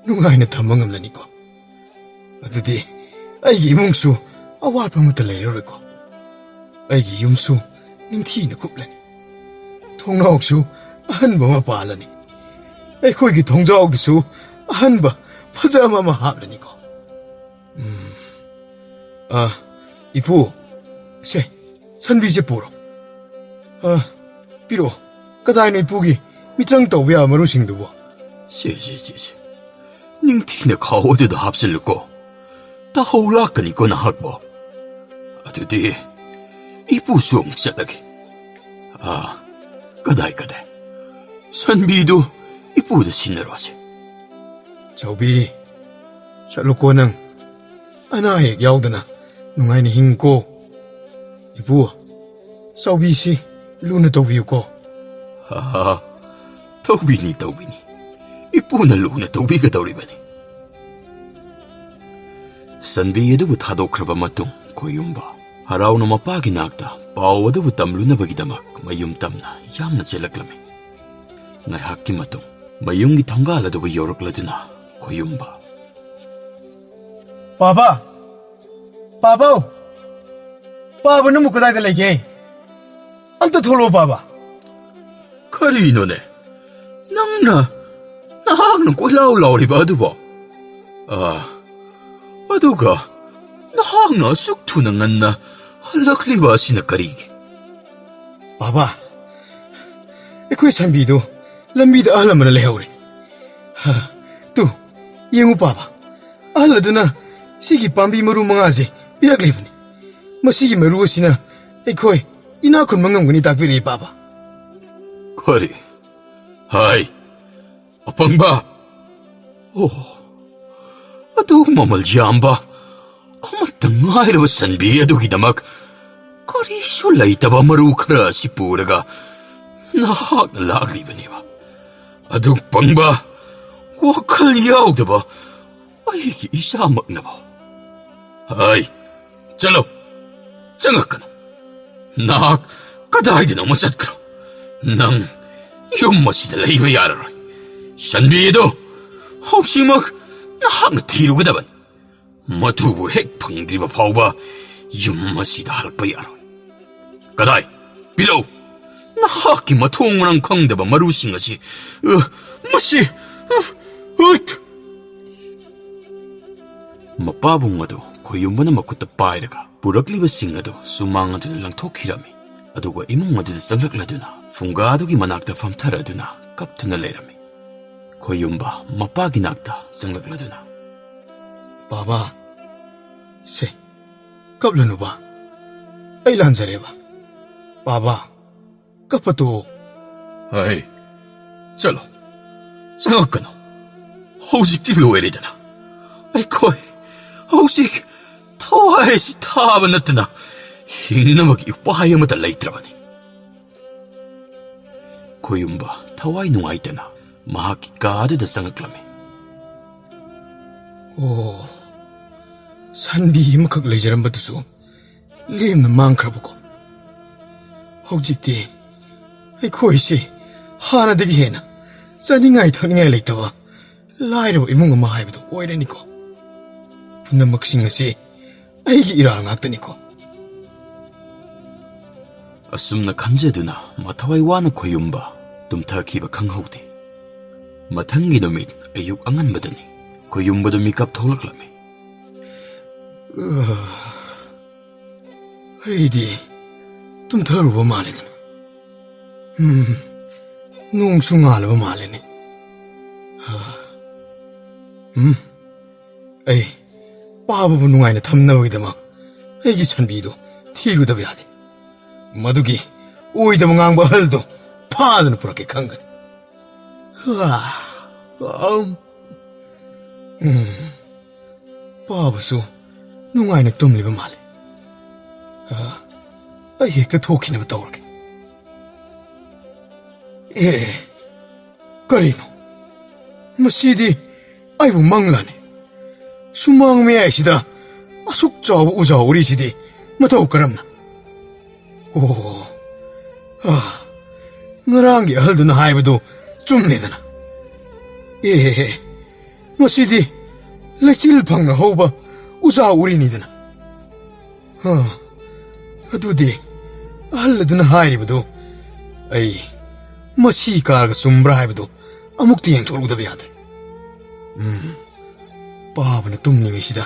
ꯅꯨꯡꯉꯥꯏꯅ ꯊꯝꯕ ꯉꯝꯂꯅꯤꯀꯣ꯫ ꯑꯗꯨꯗꯤ ꯑꯩꯒꯤ ꯏꯃꯨꯡꯁꯨ ꯑꯋꯥꯠꯄ ꯑꯃꯠꯇ ꯂꯩꯔꯔꯣꯏꯀꯣ꯫ ꯑꯩꯒꯤ ꯌꯨꯝꯁꯨ ꯅꯤꯡꯊꯤꯅ ꯀꯨꯞꯂꯅꯤ꯫ ꯊꯣꯡꯅꯥꯎꯁꯨ ꯑꯍꯟꯕ ꯑꯃ ꯄꯥꯜꯂꯅꯤ꯫ ꯑꯩꯈꯣꯏꯒꯤ ꯊꯣꯡꯖꯥꯎꯗꯨꯁꯨ ꯑꯍꯟꯕ ꯐꯖꯕ ꯑꯃ ꯍꯥꯞꯂꯅꯤꯀꯣ꯫ ꯎꯝ꯫ ꯑ, ꯏꯄꯨ, ꯁꯦ, ꯁꯟꯕꯤꯁꯦ ꯄꯨꯔꯣ꯫ ꯑ, ꯄꯤꯔꯛꯑꯣ꯫ ꯀꯗꯥꯏꯅꯣ ꯏꯄꯨꯒꯤ ꯃꯤꯇ꯭ꯔꯪ ꯇꯧꯕ ꯌꯥꯕ ꯃꯔꯨꯁꯤꯡꯗꯨꯕꯣ? ꯁꯦ, ꯁꯦ, ꯁꯦ, ꯁꯦ꯫ ꯅꯤꯡꯊꯤꯅ ꯈꯥꯎ ꯑꯗꯨꯗ ꯍꯥꯞꯆꯤꯜꯂꯨꯀꯣ꯫ ꯇꯥꯍꯧ ꯂꯥꯛꯀꯅꯤꯀꯣ ꯅꯍꯥꯛꯄꯣ꯫ ꯑꯗꯨꯗꯤ ꯏꯄꯨꯁꯨ ꯑꯃꯨꯛ ꯆꯠꯂꯒꯦ꯫ ꯑꯥ, ꯀꯗꯥꯏ, ꯀꯗꯥꯏ? ꯁꯟꯕꯤꯗꯨ ꯏꯄꯨꯗ ꯁꯤꯟꯅꯔꯣꯁꯦ꯫ ꯆꯥꯎꯕꯤ, ꯆꯠꯂꯨꯀꯣ ꯅꯪ꯫ ꯑꯅꯥ ꯑꯌꯦꯛ ꯌꯥꯎꯗꯅ ꯅꯨꯡꯉꯥꯏꯅ ꯍꯤꯡꯉꯨꯀꯣ꯫ ꯏꯄꯨ, ꯆꯥꯎꯕꯤꯁꯤ ꯂꯨꯅ ꯇꯧꯕꯤꯌꯨꯀꯣ꯫ ꯑꯥ, ꯇꯧꯕꯤꯅꯤ, ꯇꯧꯕꯤꯅꯤ꯫ ꯏꯄꯨꯅ ꯂꯨꯅ ꯇꯧꯕꯤꯒꯗꯧꯔꯤꯕꯅꯤ꯫ ꯁꯟꯕꯤ ꯑꯗꯨꯕꯨ ꯊꯥꯗꯣꯛꯈ꯭ꯔꯕ ꯃꯇꯨꯡ, ꯈꯣꯌꯨꯝꯕ ꯍꯔꯥꯎꯅ ꯃꯄꯥꯒꯤ ꯅꯥꯛꯇ ꯄꯥꯎ ꯑꯗꯨꯕꯨ ꯇꯝꯂꯨꯅꯕꯒꯤꯗꯃꯛ ꯃꯌꯨꯝ ꯇꯝꯅ ꯌꯥꯝꯅ ꯆꯦꯜꯂꯛꯂꯝꯃꯤ꯫ ꯉꯥꯏꯍꯥꯛꯀꯤ ꯃꯇꯨꯡ, ꯃꯌꯨꯝꯒꯤ ꯊꯣꯡꯒꯥꯜ ꯑꯗꯨꯕꯨ ꯌꯧꯔꯛꯂꯗꯨꯅ ꯈꯣꯌꯨꯝꯕ, "ꯄꯥꯕ! ꯄꯥꯕꯧ! ꯄꯥꯕ, ꯅꯪꯕꯨ ꯀꯗꯥꯏꯗ ꯂꯩꯒꯦ? ꯑꯝꯇ ꯊꯣꯛꯂꯛꯑꯣ, ꯄꯥꯕ!" "ꯀꯔꯤꯅꯣꯅꯦ? ꯅꯪꯅ, ꯅꯍꯥꯛꯅ ꯀꯣꯏꯂꯥꯎ ꯂꯥꯎꯔꯤꯕ ꯑꯗꯨꯕꯣ? ꯑꯥ, ꯑꯗꯨꯒ ꯅꯍꯥꯛꯅ ꯑꯁꯨꯛ ꯊꯨꯅ ꯉꯟꯅ ꯍꯜꯂꯛꯂꯤꯕ ꯑꯁꯤꯅ ꯀꯔꯤꯒꯤ?" "ꯄꯥꯕ, ꯑꯩꯈꯣꯏ ꯁꯟꯕꯤꯗꯨ ꯂꯝꯕꯤꯗ ꯑꯍꯜ ꯑꯃꯅ ꯂꯩꯍꯧꯔꯦ꯫ ꯍꯥ, ꯇꯨ, ꯌꯦꯡꯉꯨ ꯄꯥꯕ, ꯑꯍꯜ ꯑꯗꯨꯅ ꯁꯤꯒꯤ ꯄꯥꯝꯕꯤ ꯃꯔꯨ ꯃꯉꯥꯁꯦ ꯄꯤꯔꯛꯂꯤꯕꯅꯤ꯫ ꯃꯁꯤꯒꯤ ꯃꯔꯨ ꯑꯁꯤꯅ ꯑꯩꯈꯣꯏ ꯏꯅꯥꯛ ꯈꯨꯟꯕ ꯉꯝꯒꯅꯤ ꯇꯥꯛꯄꯤꯔꯛꯏ ꯄꯥꯕ꯫" "ꯀꯔꯤ? ꯍꯥꯏ, ꯑꯄꯪꯕ! ꯑꯣ, ꯑꯗꯨ ꯃꯃꯜ ꯌꯥꯝꯕ ꯑꯃꯠꯇ ꯉꯥꯏꯔꯕ ꯁꯟꯕꯤ ꯑꯗꯨꯒꯤꯗꯃꯛ ꯀꯔꯤꯁꯨ ꯂꯩꯇꯕ ꯃꯔꯨ ꯈꯔ ꯑꯁꯤ ꯄꯨꯔꯒ ꯅꯍꯥꯛꯅ ꯂꯥꯛꯂꯤꯕꯅꯦꯕ꯫ ꯑꯗꯨ ꯄꯪꯕ, ꯋꯥꯈꯜ ꯌꯥꯎꯗꯕ ꯑꯩꯒꯤ ꯏꯆꯥꯃꯛꯅꯕꯣ?" ꯍꯩ, ꯆꯠꯂꯣ꯫ ꯆꯪꯉꯛꯀꯅꯨ꯫ ꯅꯍꯥꯛ ꯀꯗꯥꯏꯗꯅꯣꯃ ꯆꯠꯈ꯭ꯔꯣ꯫ ꯅꯪ ꯌꯨꯝ ꯑꯁꯤꯗ ꯂꯩꯕ ꯌꯥꯔꯔꯣꯏ꯫ ꯁꯟꯕꯤ ꯑꯗꯨ ꯍꯧꯖꯤꯛꯃꯛ ꯅꯍꯥꯛꯅ ꯊꯤꯔꯨꯒꯗꯕꯅꯤ꯫ ꯃꯗꯨꯕꯨ ꯍꯦꯛ ꯐꯪꯗ꯭ꯔꯤꯕ ꯐꯥꯎꯕ ꯌꯨꯝ ꯑꯁꯤꯗ ꯍꯜꯂꯛꯄ ꯌꯥꯔꯣꯏ꯫ ꯀꯗꯥꯏ? ꯄꯤꯔꯛꯎ꯫ ꯅꯍꯥꯛꯀꯤ ꯃꯊꯣꯡ ꯃꯔꯝ ꯈꯪꯗꯕ ꯃꯔꯨꯁꯤꯡ ꯑꯁꯤ, ꯑ, ꯃꯁꯤ, ꯑ, ꯎꯠ! ꯃꯄꯥꯕꯨꯡ ꯑꯗꯨ ꯈꯣꯌꯨꯝꯕꯅ ꯃꯈꯨꯠꯇ ꯄꯥꯏꯔꯒ ꯄꯨꯔꯛꯂꯤꯕꯁꯤꯡ ꯑꯗꯨ ꯁꯨꯃꯥꯡ ꯑꯗꯨꯗ ꯂꯪꯊꯣꯛꯈꯤꯔꯝꯃꯤ꯫ ꯑꯗꯨꯒ ꯏꯃꯨꯡ ꯑꯗꯨꯗ ꯆꯪꯂꯛꯂꯗꯨꯅ ꯐꯨꯡꯒꯥ ꯑꯗꯨꯒꯤ ꯃꯅꯥꯛꯇ ꯐꯝꯊꯔꯗꯨꯅ ꯀꯞꯇꯨꯅ ꯂꯩꯔꯝꯃꯤ꯫ ꯈꯣꯌꯨꯝꯕ ꯃꯄꯥꯒꯤ ꯅꯥꯛꯇ ꯆꯪꯂꯛꯂꯗꯨꯅ, "ꯕꯥꯕꯥ, ꯁꯦ, ꯀꯞꯂꯅꯨꯕ꯫ ꯑꯩ ꯂꯥꯟꯖꯔꯦꯕ꯫ ꯕꯥꯕꯥ, ꯀꯞꯄ ꯇꯣꯛꯑꯣ꯫" "ꯍꯩ, ꯆꯠꯂꯣ꯫ ꯆꯪꯉꯛꯀꯅꯨ꯫ ꯍꯧꯖꯤꯛꯇꯤ ꯂꯣꯏꯔꯦꯗꯅ꯫ ꯑꯩꯈꯣꯏ ꯍꯧꯖꯤꯛ ꯊꯋꯥꯏ ꯑꯁꯤ ꯊꯥꯕ ꯅꯠꯇꯅ ꯍꯤꯡꯅꯕꯒꯤ ꯎꯄꯥꯏ ꯑꯃꯠꯇ ꯂꯩꯇ꯭ꯔꯕꯅꯤ꯫" ꯈꯣꯌꯨꯝꯕ ꯊꯋꯥꯏ ꯅꯨꯡꯉꯥꯏꯇꯅ ꯃꯍꯥꯛꯀꯤ ꯀꯥ ꯑꯗꯨꯗ ꯆꯪꯂꯛꯂꯝꯃꯤ꯫ "ꯑꯣ, ꯁꯟꯕꯤ ꯑꯃꯈꯛ ꯂꯩꯖꯔꯝꯕꯗꯨꯁꯨ ꯂꯦꯝꯅ ꯃꯥꯡꯈ꯭ꯔꯕꯀꯣ꯫ ꯍꯧꯖꯤꯛꯇꯤ ꯑꯩꯈꯣꯏꯁꯤ ꯍꯥꯟꯅꯗꯒꯤ ꯍꯦꯟꯅ ꯆꯥꯅꯤꯡꯉꯥꯏ ꯊꯛꯅꯤꯡꯉꯥꯏ ꯂꯩꯇꯕ ꯂꯥꯏꯔꯕ ꯏꯃꯨꯡ ꯑꯃ ꯍꯥꯏꯕꯗꯨ ꯑꯣꯏꯔꯅꯤꯀꯣ꯫ ꯄꯨꯝꯅꯃꯛꯁꯤꯡ ꯑꯁꯤ ꯑꯩꯒꯤ ꯏꯔꯥꯜ ꯉꯥꯛꯇꯅꯤꯀꯣ꯫" ꯑꯁꯨꯝꯅ ꯈꯟꯖꯗꯨꯅ ꯃꯊꯋꯥꯏ ꯋꯥꯅ ꯈꯣꯌꯨꯝꯕ ꯇꯨꯝꯊꯈꯤꯕ ꯈꯪꯍꯧꯗꯦ꯫ ꯃꯊꯪꯒꯤ ꯅꯨꯃꯤꯠ ꯑꯌꯨꯛ ꯑꯉꯟꯕꯗꯅꯤ ꯈꯣꯌꯨꯝꯕꯗꯨ ꯃꯤꯀꯞ ꯊꯣꯛꯂꯛꯂꯝꯃꯤ꯫ "ꯑꯩꯗꯤ ꯇꯨꯝꯊꯔꯨꯕ ꯃꯥꯜꯂꯦꯗꯅ꯫ ꯎꯝ, ꯅꯣꯡꯁꯨ ꯉꯥꯜꯂꯕ ꯃꯥꯜꯂꯦꯅꯦ꯫ ꯎꯝ, ꯑꯩ ꯄꯥꯕꯕꯨ ꯅꯨꯡꯉꯥꯏꯅ ꯊꯝꯅꯕꯒꯤꯗꯃꯛ ꯑꯩꯒꯤ ꯁꯟꯕꯤꯗꯣ ꯊꯤꯔꯨꯗꯕ ꯌꯥꯗꯦ꯫ ꯃꯗꯨꯒꯤ ꯑꯣꯏꯗꯕ ꯉꯥꯡꯕ ꯑꯍꯜꯗꯣ ꯐꯥꯗꯅ ꯄꯨꯔꯛꯀꯦ ꯈꯪꯒꯅꯤ꯫ ꯎꯝ, ꯄꯥꯕꯁꯨ ꯅꯨꯡꯉꯥꯏꯅ ꯇꯨꯝꯂꯤꯕ ꯃꯥꯜꯂꯦ꯫ ꯑꯩ ꯍꯦꯛꯇ ꯊꯣꯛꯈꯤꯅꯕ ꯇꯧꯔꯒꯦ꯫ ꯑꯦ, ꯀꯔꯤꯅꯣ? ꯃꯁꯤꯗꯤ ꯑꯩꯕꯨ ꯃꯪꯂꯥꯅꯦ꯫ ꯁꯨꯃꯥꯡ ꯃꯌꯥꯏꯁꯤꯗ ꯑꯁꯨꯛ ꯆꯥꯎꯕ ꯎꯖꯥ ꯎꯔꯤꯁꯤꯗꯤ ꯃꯇꯧ ꯀꯔꯝꯅ? ꯑꯣ, ꯑꯥ, ꯉꯔꯥꯡꯒꯤ ꯑꯍꯜꯗꯨꯅ ꯍꯥꯏꯕꯗꯨ ꯆꯨꯝꯃꯦꯗꯅ꯫ ꯑꯦ, ꯃꯁꯤꯗꯤ ꯂꯩꯆꯤꯜ ꯐꯪꯅ ꯍꯧꯕ ꯎꯖꯥ ꯎꯔꯤꯅꯤꯗꯅ꯫ ꯍꯥ, ꯑꯗꯨꯗꯤ ꯑꯍꯜ ꯑꯗꯨꯅ ꯍꯥꯏꯔꯤꯕꯗꯨ ꯑꯩ ꯃꯁꯤ ꯀꯥꯔꯒ ꯆꯨꯝꯕ꯭ꯔꯥ ꯍꯥꯏꯕꯗꯨ ꯑꯃꯨꯛꯇ ꯌꯦꯡꯊꯣꯛꯂꯨꯗꯕ ꯌꯥꯗ꯭ꯔꯦ꯫ ꯎꯝ, ꯄꯥꯕꯅ ꯇꯨꯝꯂꯤꯉꯩꯁꯤꯗ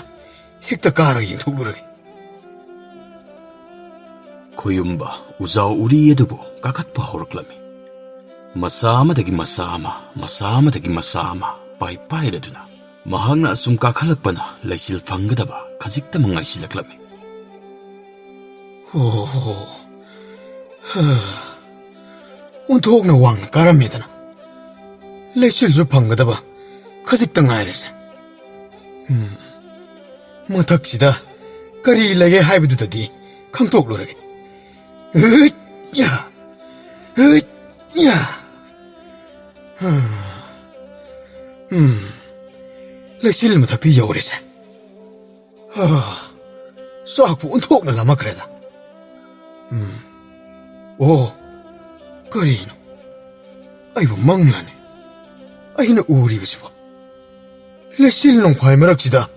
ꯍꯦꯛꯇ ꯀꯥꯔꯒ ꯌꯦꯡꯊꯣꯛꯂꯨꯔꯒꯦ꯫ ꯈꯣꯌꯨꯝꯕ ꯎꯖꯥꯎ ꯎꯔꯤ ꯑꯗꯨꯕꯨ ꯀꯥꯈꯠꯄ ꯍꯧꯔꯛꯂꯝꯃꯤ꯫ ꯃꯆꯥ ꯑꯃꯗꯒꯤ ꯃꯆꯥ ꯑꯃ, ꯃꯆꯥ ꯑꯃꯗꯒꯤ ꯃꯆꯥ ꯑꯃ ꯄꯥꯏ ꯄꯥꯏꯔꯗꯨꯅ ꯃꯍꯥꯛꯅ ꯑꯁꯨꯝ ꯀꯥꯈꯠꯂꯛꯄꯅ ꯂꯩꯆꯤꯜ ꯐꯪꯒꯗꯕ ꯈꯖꯤꯛꯇꯃꯛ ꯉꯥꯏꯁꯤꯜꯂꯛꯂꯝꯃꯤ꯫ ꯑꯣ, ꯍꯥ꯫ ꯑꯣꯟꯊꯣꯛꯅ ꯋꯥꯡꯅ ꯀꯥꯔꯝꯃꯦꯗꯅ꯫ ꯂꯩꯆꯤꯜꯁꯨ ꯐꯪꯒꯗꯕ ꯈꯖꯤꯛꯇ ꯉꯥꯏꯔꯦꯁꯦ꯫ ꯎꯝ, ꯃꯊꯛꯁꯤꯗ ꯀꯔꯤ ꯂꯩꯒꯦ ꯍꯥꯏꯕꯗꯨꯗꯗꯤ ꯈꯪꯗꯣꯛꯂꯨꯔꯒꯦ꯫ ꯍꯨꯏꯠ ꯌꯥ! ꯍꯨꯏꯠ ꯌꯥ! ꯍꯝ꯫ ꯎꯝ, ꯂꯩꯆꯤꯜ ꯃꯊꯛꯇ ꯌꯧꯔꯦꯁꯦ꯫ ꯍꯥ, ꯆꯥꯛꯄꯨ ꯑꯣꯟꯊꯣꯛꯅ ꯂꯥꯝꯃꯛꯈ꯭ꯔꯦꯗ꯫ ꯎꯝ꯫ ꯑꯣ, ꯀꯔꯤꯅꯣ? ꯑꯩꯕꯨ ꯃꯪꯂꯥꯅꯦ? ꯑꯩꯅ ꯎꯔꯤꯕꯁꯤꯕꯣ? ꯂꯩꯆꯤꯜ ꯅꯣꯡꯐꯥꯏ ꯃꯔꯛꯁꯤꯗ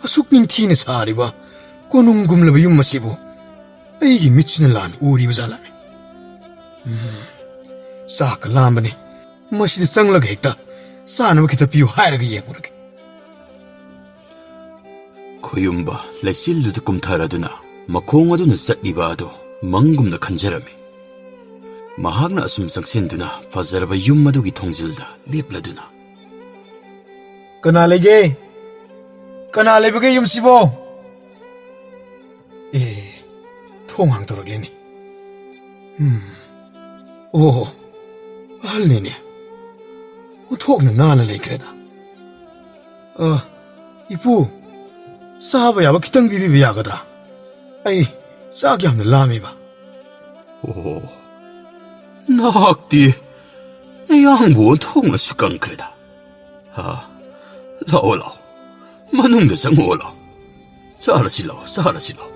ꯑꯁꯨꯛ ꯅꯤꯡꯊꯤꯅ ꯁꯥꯔꯤꯕ ꯀꯣꯅꯨꯡꯒꯨꯝꯂꯕ ꯌꯨꯝ ꯑꯁꯤꯕꯨ ꯑꯩꯒꯤ ꯃꯤꯠꯁꯤꯅ ꯂꯥꯟꯅ ꯎꯔꯤꯕ ꯖꯥꯠꯂꯥꯅꯦ? ꯎꯝ, ꯆꯥꯛꯀ ꯂꯥꯝꯕꯅꯦ꯫ ꯃꯁꯤꯗ ꯆꯪꯂꯒ ꯍꯦꯛꯇ ꯆꯥꯅꯕ ꯈꯤꯇ ꯄꯤꯌꯨ ꯍꯥꯏꯔꯒ ꯌꯦꯡꯉꯨꯔꯒꯦ꯫ ꯈꯣꯌꯨꯝꯕ ꯂꯩꯆꯤꯜꯗꯨꯗ ꯀꯨꯝꯊꯔꯗꯨꯅ ꯃꯈꯣꯡ ꯑꯗꯨꯅ ꯆꯠꯂꯤꯕ ꯑꯗꯨ ꯃꯪꯒꯨꯝꯅ ꯈꯟꯖꯔꯝꯃꯤ꯫ ꯃꯍꯥꯛꯅ ꯑꯁꯨꯝ ꯆꯪꯁꯤꯟꯗꯨꯅ ꯐꯖꯔꯕ ꯌꯨꯝ ꯑꯗꯨꯒꯤ ꯊꯣꯡꯖꯤꯜꯗ ꯂꯦꯞꯂꯗꯨꯅ, "ꯀꯅꯥ ꯂꯩꯒꯦ? ꯀꯅꯥ ꯂꯩꯕꯒꯦ ꯌꯨꯝꯁꯤꯕꯣ?" ꯑꯦ, ꯊꯣꯡ ꯍꯥꯡꯗꯣꯔꯛꯂꯦꯅꯦ꯫ ꯎꯝ꯫ ꯑꯣ, ꯑꯍꯜꯅꯤꯅꯦ꯫ ꯑꯣꯟꯊꯣꯛꯅ ꯅꯥꯟꯅ ꯂꯩꯈ꯭ꯔꯦꯗ꯫ ꯑ, ꯏꯄꯨ, ꯆꯥꯕ ꯌꯥꯕ ꯈꯤꯇꯪ ꯄꯤꯕꯤꯕ ꯌꯥꯒꯗ꯭ꯔꯥ? ꯑꯩ ꯆꯥꯛ ꯌꯥꯝꯅ ꯂꯥꯝꯃꯦꯕ꯫ ꯑꯣ, ꯅꯍꯥꯛꯇꯤ ꯅꯌꯥꯡꯕꯨ ꯑꯣꯟꯊꯣꯛꯅꯁꯨ ꯀꯪꯈ꯭ꯔꯦꯗ꯫ ꯑ, ꯂꯥꯛꯑꯣ, ꯂꯥꯛꯑꯣ, ꯃꯅꯨꯡꯗ ꯆꯪꯉꯛꯑꯣ, ꯂꯥꯛꯑꯣ꯫ "ꯆꯥꯔꯁꯤ ꯂꯥꯛꯑꯣ, ꯆꯥꯔꯁꯤ ꯂꯥꯛꯑꯣ꯫"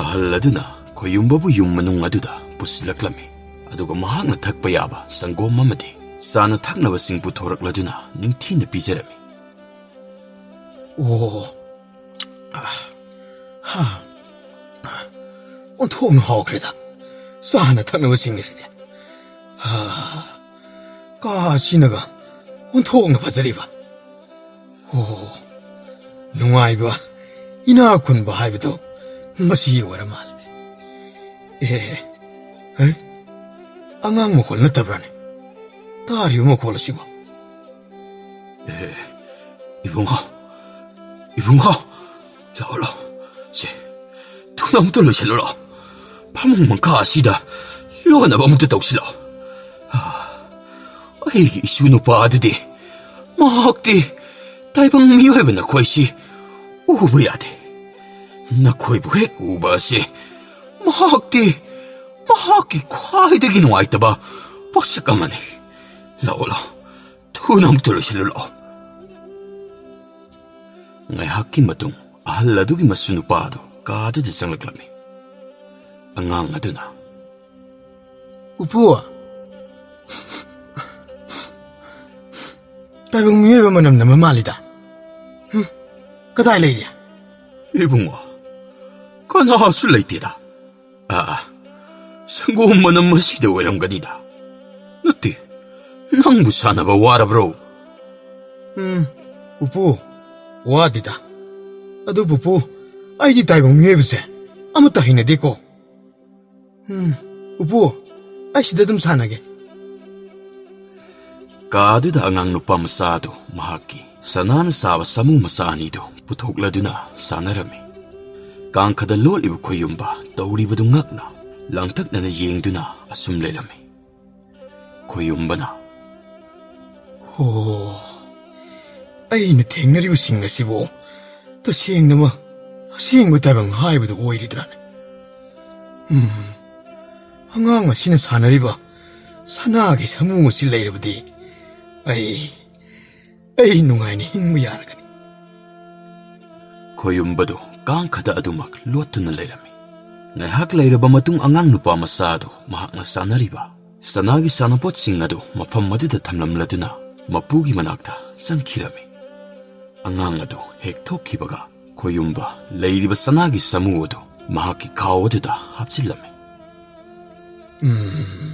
ꯑꯍꯜ ꯑꯗꯨꯅ ꯈꯣꯌꯨꯝꯕꯕꯨ ꯌꯨꯝ ꯃꯅꯨꯡ ꯑꯗꯨꯗ ꯄꯨꯁꯤꯜꯂꯛꯂꯝꯃꯤ, ꯑꯗꯨꯒ ꯃꯍꯥꯛꯅ ꯊꯛꯄ ꯌꯥꯕ ꯁꯪꯒꯣꯝ ꯑꯃꯗꯤ ꯆꯥꯅ ꯊꯛꯅꯕꯁꯤꯡ ꯄꯨꯊꯣꯔꯛꯂꯗꯨꯅ ꯅꯤꯡꯊꯤꯅ ꯄꯤꯖꯔꯝꯃꯤ꯫ ꯑꯣ, ꯑꯥ, ꯍꯥ, ꯑꯣꯟꯊꯣꯛꯅ ꯍꯥꯎꯈ꯭ꯔꯦꯗ ꯆꯥꯅ ꯊꯛꯅꯕꯁꯤꯡ ꯑꯁꯤꯗꯤ꯫ ꯍꯥ, ꯀꯥ ꯑꯁꯤꯅꯒ ꯑꯣꯟꯊꯣꯛꯅ ꯐꯖꯔꯤꯕ꯫ ꯑꯣ, ꯅꯨꯡꯉꯥꯏꯕ, ꯏꯅꯥꯛ ꯈꯨꯟꯕ ꯍꯥꯏꯕꯗꯣ ꯃꯁꯤ ꯑꯣꯏꯔ ꯃꯥꯜꯂꯦ꯫ ꯑꯦ, ꯍꯩ, ꯑꯉꯥꯡ ꯃꯈꯣꯜ ꯅꯠꯇꯕ꯭ꯔꯥꯅꯦ? ꯇꯥꯔꯤꯕ ꯃꯈꯣꯜ ꯑꯁꯤꯕꯣ? ꯑꯦ, ꯏꯕꯨꯡꯉꯣ, ꯏꯕꯨꯡꯉꯣ, ꯂꯥꯛꯑꯣ, ꯂꯥꯛꯑꯣ꯫ ꯁꯦ, ꯊꯨꯅ ꯑꯃꯨꯛꯇ ꯂꯣꯏꯁꯤꯜꯂꯨ ꯂꯥꯛꯑꯣ꯫ ꯐꯃꯨꯡ ꯃꯈꯥ ꯑꯁꯤꯗ ꯂꯣꯟꯅꯕ ꯑꯃꯨꯛꯇ ꯇꯧꯁꯤ ꯂꯥꯛꯑꯣ꯫ ꯑꯥ, ꯑꯩꯒꯤ ꯏꯁꯨ ꯅꯨꯄꯥ ꯑꯗꯨꯗꯤ, ꯃꯍꯥꯛꯇꯤ ꯇꯥꯏꯕꯪ ꯃꯤꯑꯣꯏꯕ ꯅꯈꯣꯏꯁꯤ ꯎꯕ ꯌꯥꯗꯦ꯫ ꯅꯈꯣꯏꯕꯨ ꯍꯦꯛ ꯎꯕ ꯑꯁꯤ ꯃꯍꯥꯛꯇꯤ ꯃꯍꯥꯛꯀꯤ ꯈ꯭ꯋꯥꯏꯗꯒꯤ ꯅꯨꯡꯉꯥꯏꯇꯕ ꯄꯣꯠꯁꯛ ꯑꯃꯅꯤ꯫ ꯂꯥꯛꯑꯣ, ꯂꯥꯛꯑꯣ, ꯊꯨꯅ ꯑꯃꯨꯛꯇ ꯂꯣꯏꯁꯤꯜꯂꯨ ꯂꯥꯛꯑꯣ꯫ ꯉꯥꯏꯍꯥꯛꯀꯤ ꯃꯇꯨꯡ ꯑꯍꯜ ꯑꯗꯨꯒꯤ ꯃꯁꯨ ꯅꯨꯄꯥ ꯑꯗꯨ ꯀꯥꯗꯨꯗ ꯆꯪꯂꯛꯂꯝꯃꯤ꯫ ꯑꯉꯥꯡ ꯑꯗꯨꯅ, "ꯄꯨꯄꯨ, ꯇꯥꯏꯕꯪ ꯃꯤꯑꯣꯏꯕ ꯃꯅꯝ ꯅꯝꯕ ꯃꯥꯜꯂꯤꯗ꯫ ꯍꯨꯝ, ꯀꯗꯥꯏ ꯂꯩꯔꯤ?" "ꯏꯕꯨꯡꯉꯣ, ꯀꯅꯥꯁꯨ ꯂꯩꯇꯦꯗ꯫ ꯑꯥ, ꯁꯪꯒꯣꯝ ꯃꯅꯝ ꯑꯁꯤꯗ ꯑꯣꯏꯔꯝꯒꯅꯤꯗ꯫ ꯅꯠꯇꯦ, ꯅꯪꯕꯨ ꯁꯥꯟꯅꯕ ꯋꯥꯔꯕ꯭ꯔꯣ?" "ꯎꯝ, ꯄꯨꯄꯨ, ꯋꯥꯗꯦꯗ꯫ ꯑꯗꯨ ꯄꯨꯄꯨ, ꯑꯩꯗꯤ ꯇꯥꯏꯕꯪ ꯃꯤꯑꯣꯏꯕꯁꯦ ꯑꯃꯠꯇ ꯍꯩꯅꯗꯦꯀꯣ꯫ ꯎꯝ, ꯄꯨꯄꯨ, ꯑꯩ ꯁꯤꯗ ꯑꯗꯨꯝ ꯁꯥꯟꯅꯒꯦ꯫" ꯀꯥꯗꯨꯗ ꯑꯉꯥꯡ ꯅꯨꯄꯥ ꯃꯆꯥ ꯑꯗꯨ ꯃꯍꯥꯛꯀꯤ ꯁꯅꯥꯅ ꯁꯥꯕ ꯁꯥꯃꯨ ꯃꯆꯥ ꯑꯅꯤꯗꯨ ꯄꯨꯊꯣꯛꯂꯗꯨꯅ ꯁꯥꯟꯅꯔꯝꯃꯤ꯫ ꯀꯥꯡꯈꯗ ꯂꯣꯠꯂꯤꯕ ꯈꯣꯌꯨꯝꯕ ꯇꯧꯔꯤꯕꯗꯨ ꯉꯛꯅ ꯂꯥꯡꯇꯛꯅꯅ ꯌꯦꯡꯗꯨꯅ ꯑꯁꯨꯝ ꯂꯩꯔꯝꯃꯤ꯫ ꯈꯣꯌꯨꯝꯕꯅ, "ꯑꯣ, ꯑꯩꯅ ꯊꯦꯡꯅꯔꯤꯕꯁꯤꯡ ꯑꯁꯤꯕꯨ ꯇꯁꯦꯡꯅꯃꯛ ꯑꯁꯦꯡꯕ ꯇꯥꯏꯕꯪ ꯍꯥꯏꯕꯗꯨ ꯑꯣꯏꯔꯤꯗ꯭ꯔꯥꯅꯦ? ꯎꯝ, ꯑꯉꯥꯡ ꯑꯁꯤꯅ ꯁꯥꯟꯅꯔꯤꯕ ꯁꯅꯥꯒꯤ ꯁꯥꯃꯨ ꯑꯁꯤ ꯂꯩꯔꯕꯗꯤ ꯑꯩ, ꯑꯩ ꯅꯨꯡꯉꯥꯏꯅ ꯍꯤꯡꯕ ꯌꯥꯔꯒꯅꯤ꯫" ꯈꯣꯌꯨꯝꯕꯗꯨ ꯀꯥꯡꯈꯗ ꯑꯗꯨꯃꯛ ꯂꯣꯠꯇꯨꯅ ꯂꯩꯔꯝꯃꯤ꯫ ꯉꯥꯏꯍꯥꯛ ꯂꯩꯔꯕ ꯃꯇꯨꯡ ꯑꯉꯥꯡ ꯅꯨꯄꯥ ꯃꯆꯥ ꯑꯗꯨ ꯃꯍꯥꯛꯅ ꯆꯥꯅꯔꯤꯕ ꯁꯅꯥꯒꯤ ꯁꯥꯟꯅꯄꯣꯠꯁꯤꯡ ꯑꯗꯨ ꯃꯐꯝ ꯑꯗꯨꯗ ꯊꯝꯂꯝꯂꯗꯨꯅ ꯃꯄꯨꯒꯤ ꯃꯅꯥꯛꯇ ꯆꯪꯈꯤꯔꯝꯃꯤ꯫ ꯑꯉꯥꯡ ꯑꯗꯨ ꯍꯦꯛ ꯊꯣꯛꯈꯤꯕꯒ ꯈꯣꯌꯨꯝꯕ ꯂꯩꯔꯤꯕ ꯁꯅꯥꯒꯤ ꯁꯥꯃꯨ ꯑꯗꯨ ꯃꯍꯥꯛꯀꯤ ꯈꯥꯎ ꯑꯗꯨꯗ ꯍꯥꯞꯆꯤꯜꯂꯝꯃꯤ꯫ "ꯎꯝ,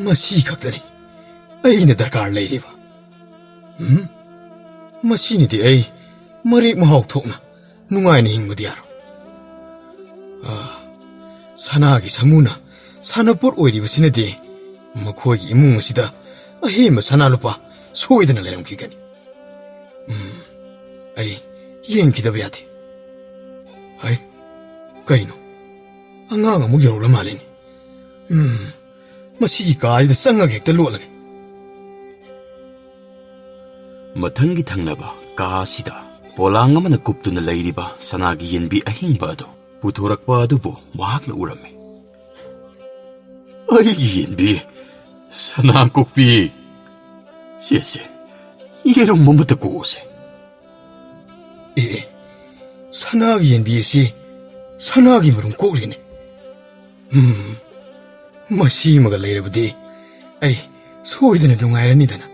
ꯃꯁꯤ ꯈꯛꯇꯅꯤ ꯑꯩꯅ ꯗꯔꯀꯥꯔ ꯂꯩꯔꯤꯕ꯫ ꯎꯝ, ꯃꯁꯤꯅꯗꯤ ꯑꯩ ꯃꯔꯦꯛ ꯃꯍꯥꯎ ꯊꯣꯛꯅ ꯅꯨꯡꯉꯥꯏꯅ ꯍꯤꯡꯕꯗꯤ ꯌꯥꯔꯣꯏ꯫ ꯑꯥ, ꯁꯅꯥꯒꯤ ꯁꯥꯃꯨꯅ ꯁꯥꯟꯅꯄꯣꯠ ꯑꯣꯏꯔꯤꯕꯁꯤꯅꯗꯤ ꯃꯈꯣꯏꯒꯤ ꯏꯃꯨꯡ ꯑꯁꯤꯗ ꯑꯍꯦꯟꯕ ꯁꯅꯥ ꯂꯨꯄꯥ ꯁꯣꯏꯗꯅ ꯂꯩꯔꯝꯈꯤꯒꯅꯤ꯫ ꯎꯝ, ꯑꯩ ꯌꯦꯡꯈꯤꯗꯕ ꯌꯥꯗꯦ꯫ ꯍꯩ, ꯀꯩꯅꯣ? ꯑꯉꯥꯡ ꯑꯃꯨꯛ ꯌꯧꯔꯛꯂ ꯃꯥꯜꯂꯦꯅꯦ꯫ ꯎꯝ, ꯃꯁꯤꯒꯤ ꯀꯥꯁꯤꯗ ꯆꯪꯉꯒ ꯍꯦꯛꯇ ꯂꯣꯠꯂꯒꯦ꯫" ꯃꯊꯪꯒꯤ ꯊꯪꯅꯕ ꯀꯥ ꯑꯁꯤꯗ ꯄꯣꯂꯥꯡ ꯑꯃꯅ ꯀꯨꯞꯇꯨꯅ ꯂꯩꯔꯤꯕ ꯁꯅꯥꯒꯤ ꯌꯦꯟꯕꯤ ꯑꯍꯤꯡꯕ ꯑꯗꯨ ꯄꯨꯊꯣꯔꯛꯄ ꯑꯗꯨꯕꯨ ꯃꯍꯥꯛꯅ ꯎꯔꯝꯃꯤ꯫ "ꯑꯩꯒꯤ ꯌꯦꯟꯕꯤ, ꯁꯅꯥ ꯀꯣꯛꯄꯤ, ꯁꯦ, ꯁꯦ, ꯌꯦꯔꯨꯝ ꯑꯃꯇ ꯀꯣꯛꯎꯁꯦ꯫" "ꯑꯦ, ꯑꯦ, ꯁꯅꯥꯒꯤ ꯌꯦꯟꯕꯤ ꯑꯁꯤ ꯁꯅꯥꯒꯤ ꯃꯔꯨꯝ ꯀꯣꯛꯂꯤꯅꯦ꯫ ꯎꯝ, ꯃꯁꯤꯃꯒ ꯂꯩꯔꯕꯗꯤ ꯑꯩ ꯁꯣꯏꯗꯅ ꯅꯨꯡꯉꯥꯏꯔꯅꯤꯗꯅ꯫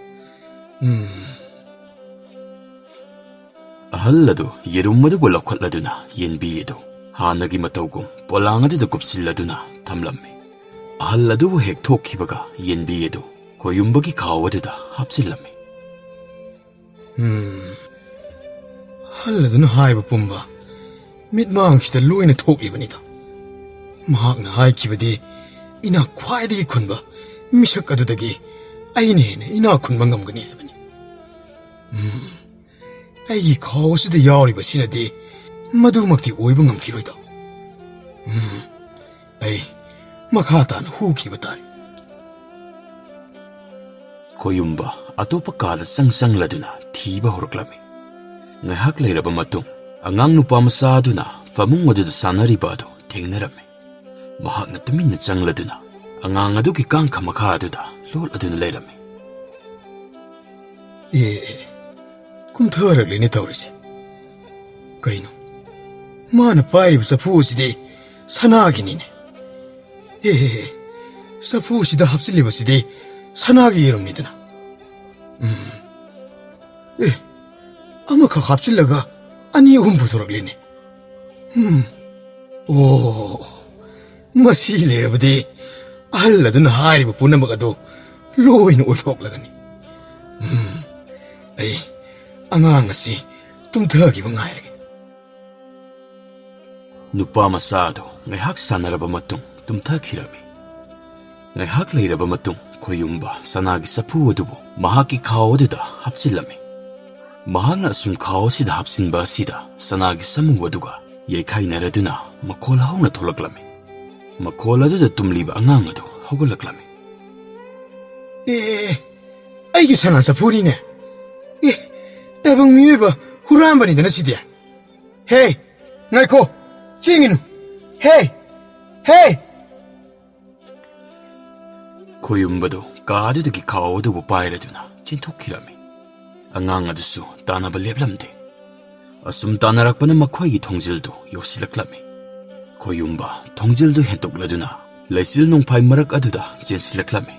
ꯎꯝ꯫" ꯑꯍꯜ ꯑꯗꯨ ꯌꯦꯔꯨꯝ ꯑꯗꯨꯕꯨ ꯂꯧꯈꯠꯂꯗꯨꯅ ꯌꯦꯟꯕꯤ ꯑꯗꯨ ꯍꯥꯟꯅꯒꯤ ꯃꯇꯧꯒꯨꯝ ꯄꯣꯂꯥꯡ ꯑꯗꯨꯗ ꯀꯨꯞꯁꯤꯜꯂꯗꯨꯅ ꯊꯝꯂꯝꯃꯤ꯫ ꯑꯍꯜ ꯑꯗꯨꯕꯨ ꯍꯦꯛ ꯊꯣꯛꯈꯤꯕꯒ ꯌꯦꯟꯕꯤ ꯑꯗꯨ ꯈꯣꯌꯨꯝꯕꯒꯤ ꯈꯥꯎ ꯑꯗꯨꯗ ꯍꯥꯞꯆꯤꯜꯂꯝꯃꯤ꯫ ꯎꯝ, ꯑꯍꯜ ꯑꯗꯨꯅ ꯍꯥꯏꯕ ꯄꯨꯝꯕ ꯃꯤꯠꯃꯥꯡꯁꯤꯗ ꯂꯣꯏꯅ ꯊꯣꯛꯂꯤꯕꯅꯤꯗꯣ꯫ ꯃꯍꯥꯛꯅ ꯍꯥꯏꯈꯤꯕꯗꯤ ꯏꯅꯥꯛ ꯈ꯭ꯋꯥꯏꯗꯒꯤ ꯈꯨꯟꯕ ꯃꯤꯁꯛ ꯑꯗꯨꯗꯒꯤ ꯑꯩꯅ ꯍꯦꯟꯅ ꯏꯅꯥꯛ ꯈꯨꯟꯕ ꯉꯝꯒꯅꯤ ꯍꯥꯏꯕꯅꯤ꯫ ꯎꯝ, ꯑꯩꯒꯤ ꯈꯥꯎ ꯑꯁꯤꯗ ꯌꯥꯎꯔꯤꯕꯁꯤꯅꯗꯤ ꯃꯗꯨꯃꯛꯇꯤ ꯑꯣꯏꯕ ꯉꯝꯈꯤꯔꯣꯏꯗꯣ꯫ ꯎꯝ, ꯑꯩ ꯃꯈꯥ ꯇꯥꯅ ꯍꯨꯈꯤꯕ ꯇꯥꯔꯦ꯫ ꯈꯣꯌꯨꯝꯕ ꯑꯇꯣꯞꯄ ꯀꯥꯗ ꯆꯪ ꯆꯪꯂꯗꯨꯅ ꯊꯤꯕ ꯍꯧꯔꯛꯂꯝꯃꯤ꯫ ꯉꯥꯏꯍꯥꯛ ꯂꯩꯔꯕ ꯃꯇꯨꯡ ꯑꯉꯥꯡ ꯅꯨꯄꯥ ꯃꯆꯥ ꯑꯗꯨꯅ ꯐꯃꯨꯡ ꯑꯗꯨꯗ ꯁꯥꯟꯅꯔꯤꯕ ꯑꯗꯨ ꯊꯦꯡꯅꯔꯝꯃꯤ꯫ ꯃꯍꯥꯛꯅ ꯇꯨꯃꯤꯟꯅ ꯆꯪꯂꯗꯨꯅ ꯑꯉꯥꯡ ꯑꯗꯨꯒꯤ ꯀꯥꯡꯈ ꯃꯈꯥ ꯑꯗꯨꯗ ꯂꯣꯠꯂꯗꯨꯅ ꯂꯩꯔꯝꯃꯤ꯫ "ꯑꯦ, ꯑꯦ, ꯀꯨꯝꯊꯔꯛꯂꯦꯅꯦ ꯇꯧꯔꯤꯁꯦ꯫ ꯀꯩꯅꯣ? ꯃꯥꯅ ꯄꯥꯏꯔꯤꯕ ꯆꯐꯨ ꯑꯁꯤꯗꯤ ꯁꯅꯥꯒꯤꯅꯤꯅꯦ꯫ ꯑꯦ, ꯆꯐꯨꯁꯤꯗ ꯍꯥꯞꯆꯤꯜꯂꯤꯕꯁꯤꯗꯤ ꯁꯅꯥꯒꯤ ꯌꯦꯔꯨꯝꯅꯤꯗꯅ꯫ ꯎꯝ꯫ ꯑꯦ, ꯑꯃꯈꯛ ꯍꯥꯞꯆꯤꯜꯂꯒ ꯑꯅꯤ ꯑꯍꯨꯝ ꯄꯨꯊꯣꯔꯛꯂꯤꯅꯦ꯫ ꯎꯝ꯫ ꯑꯣ, ꯃꯁꯤ ꯂꯩꯔꯕꯗꯤ ꯑꯍꯜ ꯑꯗꯨꯅ ꯍꯥꯏꯔꯤꯕ ꯄꯨꯝꯅꯃꯛ ꯑꯗꯨ ꯂꯣꯏꯅ ꯑꯣꯏꯊꯣꯛꯂꯒꯅꯤ꯫ ꯎꯝ, ꯑꯩ ꯑꯉꯥꯡ ꯑꯁꯤ ꯇꯨꯝꯊꯈꯤꯕ ꯉꯥꯏꯔꯒꯦ꯫ ꯅꯨꯄꯥ ꯃꯆꯥ ꯑꯗꯨ ꯉꯥꯏꯍꯥꯛ ꯁꯥꯟꯅꯔꯕ ꯃꯇꯨꯡ ꯇꯨꯝꯊꯈꯤꯔꯝꯃꯤ꯫ ꯉꯥꯏꯍꯥꯛ ꯂꯩꯔꯕ ꯃꯇꯨꯡ ꯈꯣꯌꯨꯝꯕ ꯁꯅꯥꯒꯤ ꯆꯐꯨ ꯑꯗꯨꯕꯨ ꯃꯍꯥꯛꯀꯤ ꯈꯥꯎ ꯑꯗꯨꯗ ꯍꯥꯞꯆꯤꯜꯂꯝꯃꯤ꯫ ꯃꯍꯥꯛꯅ ꯑꯁꯨꯝ ꯈꯥꯎ ꯑꯁꯤꯗ ꯍꯥꯞꯆꯤꯟꯕ ꯑꯁꯤꯗ ꯁꯅꯥꯒꯤ ꯁꯥꯃꯨ ꯑꯗꯨꯒ ꯌꯩꯈꯥꯏꯅꯔꯗꯨꯅ ꯃꯈꯣꯜ ꯍꯧꯅ ꯊꯣꯛꯂꯛꯂꯝꯃꯤ꯫ ꯃꯈꯣꯜ ꯑꯗꯨꯗ ꯇꯨꯝꯂꯤꯕ ꯑꯉꯥꯡ ꯑꯗꯨ ꯍꯧꯒꯠꯂꯛꯂꯝꯃꯤ꯫ "ꯑꯦ, ꯑꯦ, ꯑꯦ, ꯑꯩꯒꯤ ꯁꯅꯥ ꯆꯐꯨꯅꯤꯅꯦ꯫ ꯑꯦ, ꯇꯥꯏꯕꯪ ꯃꯤꯑꯣꯏꯕ ꯍꯨꯔꯥꯟꯕꯅꯤꯗꯅ ꯁꯤꯗꯤ꯫ ꯍꯦ, ꯉꯥꯏꯈꯣ, ꯆꯦꯟꯒꯅꯨ꯫ ꯍꯦ, ꯍꯦ!" ꯈꯣꯌꯨꯝꯕꯗꯨ ꯀꯥ ꯑꯗꯨꯗꯒꯤ ꯈꯥꯎ ꯑꯗꯨꯕꯨ ꯄꯥꯏꯔꯗꯨꯅ ꯆꯦꯟꯊꯣꯛꯈꯤꯔꯝꯃꯤ꯫ ꯑꯉꯥꯡ ꯑꯗꯨꯁꯨ ꯇꯥꯟꯅꯕ ꯂꯦꯞꯂꯝꯗꯦ꯫ ꯑꯁꯨꯝ ꯇꯥꯟꯅꯔꯛꯄꯅ ꯃꯈꯣꯏꯒꯤ ꯊꯣꯡꯖꯤꯜꯗꯨ ꯌꯧꯁꯤꯜꯂꯛꯂꯝꯃꯤ꯫ ꯈꯣꯌꯨꯝꯕ ꯊꯣꯡꯖꯤꯜꯗꯨ ꯍꯦꯟꯇꯣꯛꯂꯗꯨꯅ ꯂꯩꯆꯤꯜ ꯅꯣꯡꯐꯥꯏ ꯃꯔꯛ ꯑꯗꯨꯗ ꯆꯦꯟꯁꯤꯜꯂꯛꯂꯝꯃꯤ꯫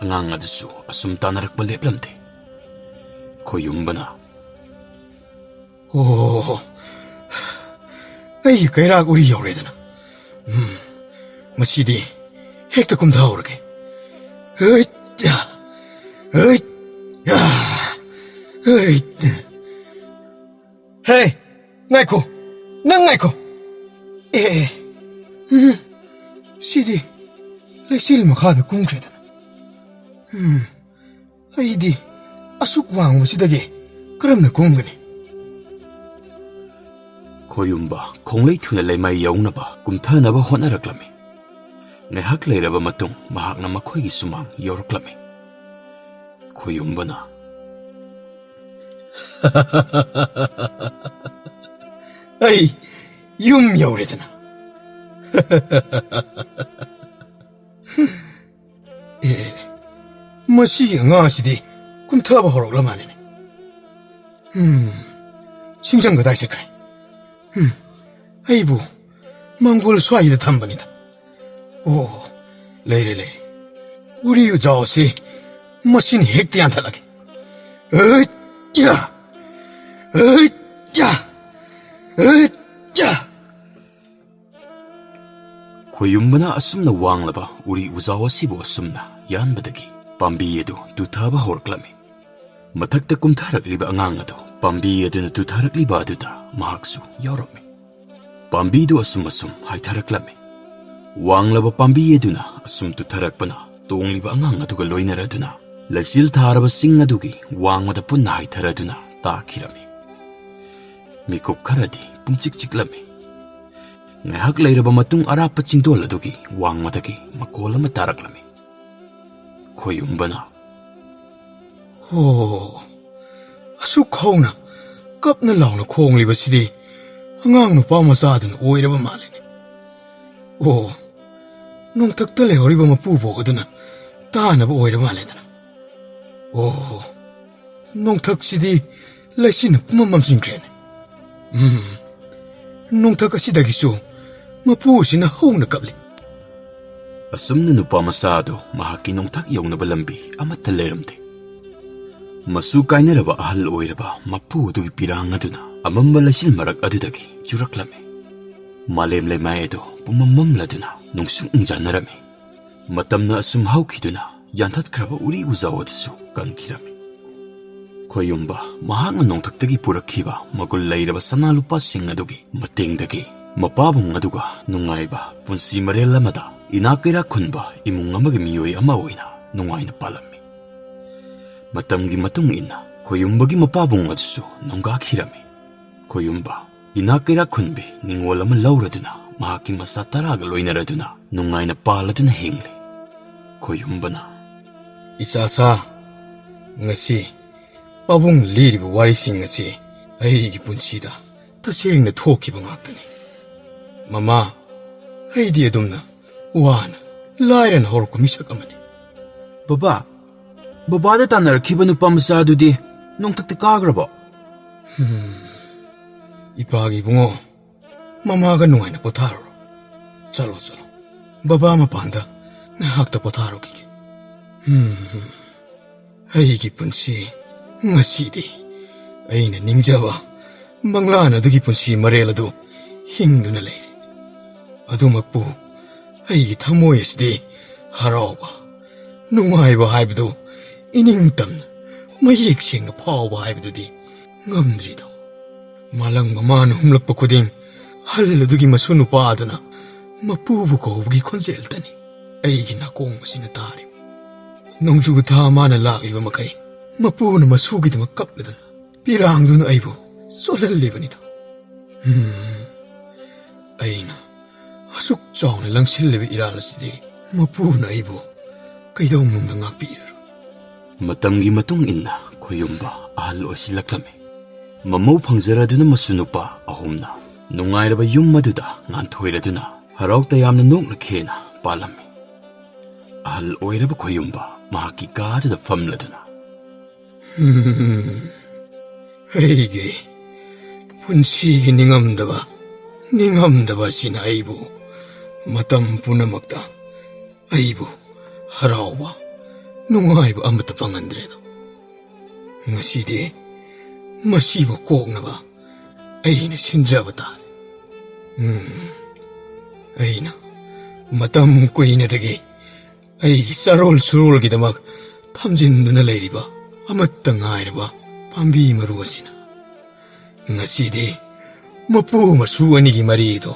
ꯑꯉꯥꯡ ꯑꯗꯨꯁꯨ ꯑꯁꯨꯝ ꯇꯥꯟꯅꯔꯛꯄ ꯂꯦꯞꯂꯝꯗꯦ꯫ ꯈꯣꯌꯨꯝꯕꯅ, "ꯑꯣ, ꯑꯩꯒꯤ ꯀꯩꯔꯥꯛ ꯎꯔꯤ ꯌꯧꯔꯦꯗꯅ꯫ ꯎꯝ, ꯃꯁꯤꯗꯤ ꯍꯦꯛꯇ ꯀꯨꯝꯊꯍꯧꯔꯒꯦ꯫ ꯍꯩꯠ, ꯌꯥ, ꯍꯩꯠ, ꯌꯥ, ꯍꯩꯠ꯫ ꯍꯦ, ꯉꯥꯏꯈꯣ, ꯅꯪ ꯉꯥꯏꯈꯣ꯫ ꯑꯦ, ꯑꯦ, ꯎꯝ, ꯁꯤꯗꯤ ꯂꯩꯆꯤꯜ ꯃꯈꯥꯗ ꯀꯨꯝꯈ꯭ꯔꯦꯗꯅ꯫ ꯎꯝ, ꯑꯩꯗꯤ ꯑꯁꯨꯛ ꯋꯥꯡꯕꯁꯤꯗꯒꯤ ꯀꯔꯝꯅ ꯀꯨꯝꯒꯅꯤ?" ꯈꯣꯌꯨꯝꯕ ꯈꯣꯡꯂꯩ ꯊꯨꯅ ꯂꯩꯃꯥꯏ ꯌꯧꯅꯕ ꯀꯨꯝꯊꯅꯕ ꯍꯣꯠꯅꯔꯛꯂꯝꯃꯤ꯫ ꯉꯥꯏꯍꯥꯛ ꯂꯩꯔꯕ ꯃꯇꯨꯡ ꯃꯍꯥꯛꯅ ꯃꯈꯣꯏꯒꯤ ꯁꯨꯃꯥꯡ ꯌꯧꯔꯛꯂꯝꯃꯤ꯫ ꯈꯣꯌꯨꯝꯕꯅ, "ꯑꯩ ꯌꯨꯝ ꯌꯧꯔꯦꯗꯅ꯫" "ꯑꯦ, ꯃꯁꯤꯒꯤ ꯑꯉꯥꯡ ꯑꯁꯤꯗꯤ ꯀꯨꯝꯊꯕ ꯍꯧꯔꯛꯂ ꯃꯥꯜꯂꯦꯅꯦ꯫ ꯎꯝ, ꯁꯤꯡꯖꯪ ꯀꯗꯥꯏ ꯆꯠꯈ꯭ꯔꯦ? ꯑꯩꯕꯨ ꯃꯪꯒꯣꯜ ꯁ꯭ꯋꯥꯏꯗ ꯊꯝꯕꯅꯤꯗ꯫ ꯑꯣ, ꯂꯩꯔꯦ, ꯂꯩꯔꯦ꯫ ꯎꯔꯤ ꯎꯖꯥꯎ ꯑꯁꯤ ꯃꯁꯤꯅ ꯍꯦꯛꯇ ꯌꯥꯟꯊꯠꯂꯒꯦ꯫ ꯑꯩꯠ! ꯌꯥ! ꯑꯩꯠ! ꯌꯥ! ꯑꯩꯠ! ꯌꯥ! ꯈꯣꯌꯨꯝꯕꯅ ꯑꯁꯨꯝꯅ ꯋꯥꯡꯂꯕ ꯎꯔꯤ ꯎꯖꯥꯎ ꯑꯁꯤꯕꯨ ꯑꯁꯨꯝꯅ ꯌꯥꯟꯕꯗꯒꯤ ꯄꯥꯝꯕꯤ ꯑꯗꯨ ꯇꯨꯊꯕ ꯍꯧꯔꯛꯂꯝꯃꯤ꯫ ꯃꯊꯛꯇ ꯀꯨꯝꯊꯔꯛꯂꯤꯕ ꯑꯉꯥꯡ ꯑꯗꯨ ꯄꯥꯝꯕꯤ ꯑꯗꯨꯅ ꯇꯨꯊꯔꯛꯂꯤꯕ ꯑꯗꯨꯗ ꯃꯍꯥꯛꯁꯨ ꯌꯥꯎꯔꯝꯃꯤ꯫ ꯄꯥꯝꯕꯤꯗꯨ ꯑꯁꯨꯝ ꯑꯁꯨꯝ ꯍꯥꯏꯊꯔꯛꯂꯝꯃꯤ꯫ ꯋꯥꯡꯂꯕ ꯄꯥꯝꯕꯤ ꯑꯗꯨꯅ ꯑꯁꯨꯝ ꯇꯨꯊꯔꯛꯄꯅ ꯇꯣꯡꯂꯤꯕ ꯑꯉꯥꯡ ꯑꯗꯨꯒ ꯂꯣꯏꯅꯔꯗꯨꯅ ꯂꯩꯆꯤꯜ ꯊꯥꯔꯕ ꯆꯤꯡ ꯑꯗꯨꯒꯤ ꯋꯥꯡꯃꯗ ꯄꯨꯟꯅ ꯍꯥꯏꯊꯔꯗꯨꯅ ꯇꯥꯈꯤꯔꯝꯃꯤ꯫ ꯃꯤꯀꯨꯞ ꯈꯔꯗꯤ ꯄꯨꯡꯆꯤꯛ ꯆꯤꯛꯂꯝꯃꯤ꯫ ꯉꯥꯏꯍꯥꯛ ꯂꯩꯔꯕ ꯃꯇꯨꯡ ꯑꯔꯥꯞꯄ ꯆꯤꯡꯗꯣꯜ ꯑꯗꯨꯒꯤ ꯋꯥꯡꯃꯗꯒꯤ ꯃꯈꯣꯜ ꯑꯃ ꯇꯥꯔꯛꯂꯝꯃꯤ꯫ ꯈꯣꯌꯨꯝꯕꯅ, "ꯑꯣ, ꯑꯁꯨꯛ ꯍꯧꯅ ꯀꯞꯅ ꯂꯥꯎꯅ ꯈꯣꯡꯂꯤꯕꯁꯤꯗꯤ ꯑꯉꯥꯡ ꯅꯨꯄꯥ ꯃꯆꯥꯗꯨꯅ ꯑꯣꯏꯔꯕ ꯃꯥꯜꯂꯦꯅꯦ꯫ ꯑꯣ, ꯅꯣꯡꯊꯛꯇ ꯂꯩꯍꯧꯔꯤꯕ ꯃꯄꯨꯕꯣꯛ ꯑꯗꯨꯅ ꯇꯥꯅꯕ ꯑꯣꯏꯔ ꯃꯥꯜꯂꯦꯗꯅ꯫ ꯑꯣ, ꯅꯣꯡꯊꯛꯁꯤꯗꯤ ꯂꯩꯆꯤꯟꯅ ꯄꯨꯝꯃꯝ ꯃꯝꯁꯤꯟꯈ꯭ꯔꯦꯅꯦ꯫ ꯎꯝ, ꯅꯣꯡꯊꯛ ꯑꯁꯤꯗꯒꯤꯁꯨ ꯃꯄꯨ ꯑꯁꯤꯅ ꯍꯧꯅ ꯀꯞꯂꯤ꯫" ꯑꯁꯨꯝꯅ ꯅꯨꯄꯥ ꯃꯆꯥ ꯑꯗꯨ ꯃꯍꯥꯛꯀꯤ ꯅꯣꯡꯊꯛ ꯌꯧꯅꯕ ꯂꯝꯕꯤ ꯑꯃꯠꯇ ꯂꯩꯔꯝꯗꯦ꯫ ꯃꯆꯨ ꯀꯥꯏꯅꯔꯕ ꯑꯍꯜ ꯑꯣꯏꯔꯕ ꯃꯄꯨ ꯑꯗꯨꯒꯤ ꯄꯤꯔꯥꯡ ꯑꯗꯨꯅ ꯑꯃꯝꯕ ꯂꯩꯆꯤꯜ ꯃꯔꯛ ꯑꯗꯨꯗꯒꯤ ꯆꯨꯔꯛꯂꯝꯃꯤ꯫ ꯃꯥꯂꯦꯝ ꯂꯩꯃꯥꯏ ꯑꯗꯨ ꯄꯨꯝꯃꯝ ꯃꯝꯂꯗꯨꯅ ꯅꯨꯡꯁꯨꯛ ꯅꯨꯡꯖꯥꯅꯔꯝꯃꯤ꯫ ꯃꯇꯝꯅ ꯑꯁꯨꯝ ꯍꯧꯈꯤꯗꯨꯅ ꯌꯥꯟꯊꯠꯈ꯭ꯔꯕ ꯎꯔꯤ ꯎꯖꯥꯎ ꯑꯗꯨꯁꯨ ꯀꯪꯈꯤꯔꯝꯃꯤ꯫ ꯈꯣꯌꯨꯝꯕ ꯃꯍꯥꯛꯅ ꯅꯣꯡꯊꯛꯇꯒꯤ ꯄꯨꯔꯛꯈꯤꯕ ꯃꯒꯨꯟ ꯂꯩꯔꯕ ꯁꯅꯥ ꯂꯨꯄꯥꯁꯤꯡ ꯑꯗꯨꯒꯤ ꯃꯇꯦꯡꯗꯒꯤ ꯃꯄꯥꯕꯨꯡ ꯑꯗꯨꯒ ꯅꯨꯡꯉꯥꯏꯕ ꯄꯨꯟꯁꯤ ꯃꯔꯦꯜ ꯑꯃꯗ ꯏꯅꯥꯛ ꯀꯩꯔꯥꯛ ꯈꯨꯟꯕ ꯏꯃꯨꯡ ꯑꯃꯒꯤ ꯃꯤꯑꯣꯏ ꯑꯃ ꯑꯣꯏꯅ ꯅꯨꯡꯉꯥꯏꯅ ꯄꯥꯜꯂꯝꯃꯤ꯫ ꯃꯇꯝꯒꯤ ꯃꯇꯨꯡ ꯏꯟꯅ ꯈꯣꯌꯨꯝꯕꯒꯤ ꯃꯄꯥꯕꯨꯡ ꯑꯗꯨꯁꯨ ꯅꯣꯡꯒꯥꯈꯤꯔꯝꯃꯤ꯫ ꯈꯣꯌꯨꯝꯕ ꯏꯅꯥꯛ ꯀꯩꯔꯥꯛ ꯈꯨꯟꯕꯤ ꯅꯤꯡꯉꯣꯜ ꯑꯃ ꯂꯧꯔꯗꯨꯅ ꯃꯍꯥꯛꯀꯤ ꯃꯆꯥ ꯇꯔꯥꯒ ꯂꯣꯏꯅꯔꯗꯨꯅ ꯅꯨꯡꯉꯥꯏꯅ ꯄꯥꯜꯂꯗꯨꯅ ꯍꯤꯡꯂꯤ꯫ ꯈꯣꯌꯨꯝꯕꯅ, "ꯏꯆꯥꯁꯥ, ꯉꯁꯤ ꯄꯥꯕꯨꯡ ꯂꯤꯔꯤꯕ ꯋꯥꯔꯤꯁꯤꯡ ꯑꯁꯤ ꯑꯩꯒꯤ ꯄꯨꯟꯁꯤꯗ ꯇꯁꯦꯡꯅ ꯊꯣꯛꯈꯤꯕ ꯉꯥꯛꯇꯅꯤ꯫ ꯃꯃꯥ, ꯑꯩꯗꯤ ꯑꯗꯨꯝꯅ ꯋꯥꯅ ꯂꯥꯏꯔꯅ ꯍꯧꯔꯛꯄ ꯃꯤꯁꯛ ꯑꯃꯅꯤ꯫" "ꯕꯕꯥ, ꯕꯕꯥꯗ ꯇꯥꯟꯅꯔꯛꯈꯤꯕ ꯅꯨꯄꯥ ꯃꯆꯥ ꯑꯗꯨꯗꯤ ꯅꯣꯡꯊꯛꯇ ꯀꯥꯈ꯭ꯔꯕꯣ?" "ꯍꯝ, ꯏꯄꯥꯒꯤ ꯏꯕꯨꯡꯉꯣ, ꯃꯃꯥꯒ ꯅꯨꯡꯉꯥꯏꯅ ꯄꯣꯊꯥꯔꯨꯔꯣ꯫ ꯆꯠꯂꯣ, ꯆꯠꯂꯣ꯫ ꯕꯕꯥ ꯃꯄꯥꯟꯗ ꯉꯥꯏꯍꯥꯛꯇ ꯄꯣꯊꯥꯔꯨꯈꯤꯒꯦ꯫ ꯎꯝ, ꯑꯩꯒꯤ ꯄꯨꯟꯁꯤ ꯉꯁꯤꯗꯤ ꯑꯩꯅ ꯅꯤꯡꯖꯕ ꯃꯪꯂꯥꯟ ꯑꯗꯨꯒꯤ ꯄꯨꯟꯁꯤ ꯃꯔꯦꯜ ꯑꯗꯨ ꯍꯤꯡꯗꯨꯅ ꯂꯩꯔꯦ꯫ ꯑꯗꯨꯃꯛꯄꯨ ꯑꯩꯒꯤ ꯊꯃꯣꯏ ꯑꯁꯤꯗꯤ ꯍꯔꯥꯎꯕ, ꯅꯨꯡꯉꯥꯏꯕ ꯍꯥꯏꯕꯗꯨ ꯏꯅꯤꯡ ꯇꯝꯅ, ꯃꯌꯦꯛ ꯁꯦꯡꯅ ꯐꯥꯎꯕ ꯍꯥꯏꯕꯗꯨꯗꯤ ꯉꯝꯗ꯭ꯔꯤꯗꯣ꯫ ꯃꯥꯂꯪ ꯃꯃꯥꯅ ꯍꯨꯝꯂꯛꯄ ꯈꯨꯗꯤꯡ, ꯍꯜ ꯑꯗꯨꯒꯤ ꯃꯁꯨ ꯅꯨꯄꯥ ꯑꯗꯨꯅ ꯃꯄꯨꯕꯨ ꯀꯧꯕꯒꯤ ꯈꯣꯟꯖꯦꯜꯇꯅꯤ ꯑꯩꯒꯤ ꯅꯥꯀꯣꯡ ꯑꯁꯤꯅ ꯇꯥꯔꯤꯕ꯫ ꯅꯣꯡꯖꯨ ꯊꯥ ꯃꯥꯅ ꯂꯥꯛꯂꯤꯕ ꯃꯈꯩ, ꯃꯄꯨꯅ ꯃꯁꯨꯒꯤꯗꯃꯛ ꯀꯞꯂꯗꯨꯅ, ꯄꯤꯔꯥꯡꯗꯨꯅ ꯑꯩꯕꯨ ꯆꯣꯠꯍꯜꯂꯤꯕꯅꯤꯗꯣ꯫ ꯎꯝ, ꯑꯩꯅ ꯑꯁꯨꯛ ꯆꯥꯎꯅ ꯂꯪꯁꯤꯜꯂꯤꯕ ꯏꯔꯥꯜ ꯑꯁꯤꯗꯤ ꯃꯄꯨꯅ ꯑꯩꯕꯨ ꯀꯩꯗꯧꯅꯨꯡꯗ ꯉꯥꯛꯄꯤꯔꯔꯣꯏ꯫ ꯃꯇꯝꯒꯤ ꯃꯇꯨꯡ ꯏꯟꯅ ꯈꯣꯌꯨꯝꯕ ꯑꯍꯜ ꯑꯣꯏꯁꯤꯜꯂꯛꯂꯝꯃꯤ꯫ ꯃꯃꯧ ꯐꯪꯖꯔꯗꯨꯅ ꯃꯁꯨ ꯅꯨꯄꯥ ꯑꯍꯨꯝꯅ ꯅꯨꯡꯉꯥꯏꯔꯕ ꯌꯨꯝ ꯑꯗꯨꯗ ꯉꯥꯟꯊꯣꯏꯔꯗꯨꯅ ꯍꯔꯥꯎ ꯇꯌꯥꯝꯅ ꯅꯣꯛꯅ ꯈꯦꯅ ꯄꯥꯜꯂꯝꯃꯤ꯫ ꯑꯍꯜ ꯑꯣꯏꯔꯕ ꯈꯣꯌꯨꯝꯕ ꯃꯍꯥꯛꯀꯤ ꯀꯥꯗꯨꯗ ꯐꯝꯂꯗꯨꯅ, "ꯍꯝ, ꯑꯩꯒꯤ ꯄꯨꯟꯁꯤꯒꯤ ꯅꯤꯡꯉꯝꯗꯕ, ꯅꯤꯡꯉꯝꯗꯕ ꯑꯁꯤꯅ ꯑꯩꯕꯨ ꯃꯇꯝ ꯄꯨꯝꯅꯃꯛꯇ ꯑꯩꯕꯨ ꯍꯔꯥꯎꯕ, ꯅꯨꯡꯉꯥꯏꯕ ꯑꯃꯠꯇ ꯐꯪꯍꯟꯗ꯭ꯔꯦꯗꯣ꯫ ꯉꯁꯤꯗꯤ ꯃꯁꯤꯕꯨ ꯀꯣꯛꯅꯕ ꯑꯩꯅ ꯁꯤꯟꯖꯕ ꯇꯥꯔꯦ꯫ ꯎꯝ, ꯑꯩꯅ ꯃꯇꯝ ꯀꯨꯏꯅꯗꯒꯤ ꯑꯩꯒꯤ ꯆꯥꯔꯣꯜ ꯁꯨꯔꯣꯜꯒꯤꯗꯃꯛ ꯊꯝꯖꯤꯟꯗꯨꯅ ꯂꯩꯔꯤꯕ ꯑꯃꯠꯇ ꯉꯥꯏꯔꯕ ꯄꯥꯝꯕꯤ ꯃꯔꯨ ꯑꯁꯤꯅ ꯉꯁꯤꯗꯤ ꯃꯄꯨ ꯃꯁꯨ ꯑꯅꯤꯒꯤ ꯃꯔꯤꯗꯣ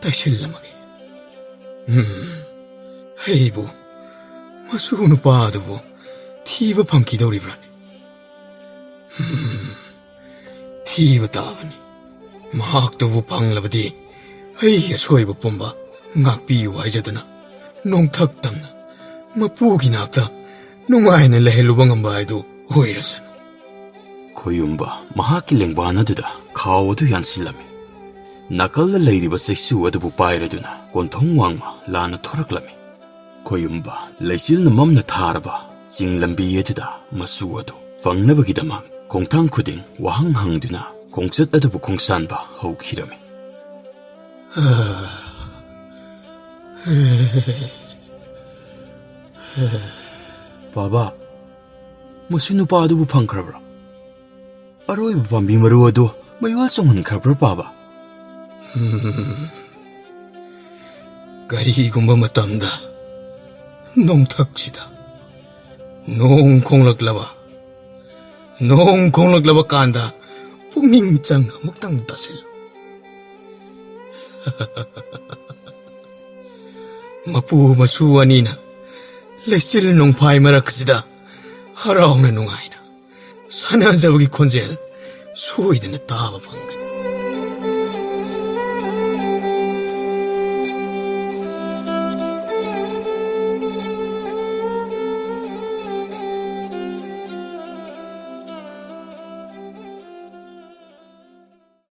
ꯇꯩꯁꯤꯜꯂꯝꯃꯒꯦ꯫ ꯎꯝ, ꯑꯩꯕꯨ ꯃꯁꯨ ꯅꯨꯄꯥ ꯑꯗꯨꯕꯨ ꯊꯤꯕ ꯐꯪꯈꯤꯗꯧꯔꯤꯕ꯭ꯔꯥꯅꯦ? ꯎꯝ, ꯊꯤꯕ ꯇꯥꯕꯅꯤ꯫ ꯃꯍꯥꯛꯇꯨꯕꯨ ꯐꯪꯂꯕꯗꯤ ꯑꯩꯒꯤ ꯑꯁꯣꯏꯕ ꯄꯨꯝꯕ ꯉꯥꯛꯄꯤꯌꯨ ꯍꯥꯏꯖꯗꯨꯅ ꯅꯣꯡꯊꯛ ꯇꯝꯅ ꯃꯄꯨꯒꯤ ꯅꯥꯛꯇ ꯅꯨꯡꯉꯥꯏꯅ ꯂꯩꯍꯜꯂꯨꯕ ꯉꯝꯕ ꯍꯥꯏꯗꯨ ꯑꯣꯏꯔꯁꯅꯨ꯫" ꯈꯣꯌꯨꯝꯕ ꯃꯍꯥꯛꯀꯤ ꯂꯦꯡꯕꯥꯟ ꯑꯗꯨꯗ ꯈꯥꯎ ꯑꯗꯨ ꯌꯥꯟꯁꯤꯜꯂꯝꯃꯤ꯫ ꯅꯥꯀꯜꯗ ꯂꯩꯔꯤꯕ ꯆꯩꯁꯨ ꯑꯗꯨꯕꯨ ꯄꯥꯏꯔꯗꯨꯅ ꯀꯣꯟꯊꯣꯡ ꯋꯥꯡꯃ ꯂꯥꯟꯅ ꯊꯣꯔꯛꯂꯝꯃꯤ꯫ ꯈꯣꯌꯨꯝꯕ ꯂꯩꯆꯤꯜꯅ ꯃꯝꯅ ꯊꯥꯔꯕ ꯆꯤꯡ ꯂꯝꯕꯤ ꯑꯗꯨꯗ ꯃꯆꯨ ꯑꯗꯨ ꯐꯪꯅꯕꯒꯤꯗꯃꯛ ꯈꯣꯡꯊꯥꯡ ꯈꯨꯗꯤꯡ ꯋꯥꯍꯪ ꯍꯪꯗꯨꯅ ꯈꯣꯡꯆꯠ ꯑꯗꯨꯕꯨ ꯈꯣꯡꯁꯥꯟꯕ ꯍꯧꯈꯤꯔꯝꯃꯤ꯫ ꯄꯥꯕ, ꯃꯁꯤ ꯅꯨꯄꯥ ꯑꯗꯨꯕꯨ ꯐꯪꯈ꯭ꯔꯕ꯭ꯔꯥ? ꯑꯔꯣꯏꯕ ꯄꯥꯝꯕꯤ ꯃꯔꯨ ꯑꯗꯨ ꯃꯌꯣꯜ ꯆꯣꯡꯍꯟꯈ꯭ꯔꯕ꯭ꯔꯥ, ꯄꯥꯕ? ꯎꯝ꯫ ꯀꯔꯤꯒꯨꯝꯕ ꯃꯇꯝꯗ ꯅꯣꯡꯊꯛꯁꯤꯗ ꯅꯣꯡ ꯈꯣꯡꯂꯛꯂꯕ, ꯅꯣꯡ ꯈꯣꯡꯂꯛꯂꯕ ꯀꯥꯟꯗ ꯄꯨꯛꯅꯤꯡ ꯆꯪꯅ ꯑꯃꯨꯛꯇꯪ ꯇꯥꯁꯤꯜꯂꯨ꯫ ꯃꯄꯨ ꯃꯁꯨ ꯑꯅꯤꯅ ꯂꯩꯆꯤꯜ ꯅꯣꯡꯐꯥꯏ ꯃꯔꯛꯁꯤꯗ ꯍꯔꯥꯎꯅ ꯅꯨꯡꯉꯥꯏꯅ ꯁꯥꯟꯅꯖꯕꯒꯤ ꯈꯣꯟꯖꯦꯜ ꯁꯣꯏꯗꯅ ꯇꯥꯕ ꯐꯪꯒꯅꯤ꯫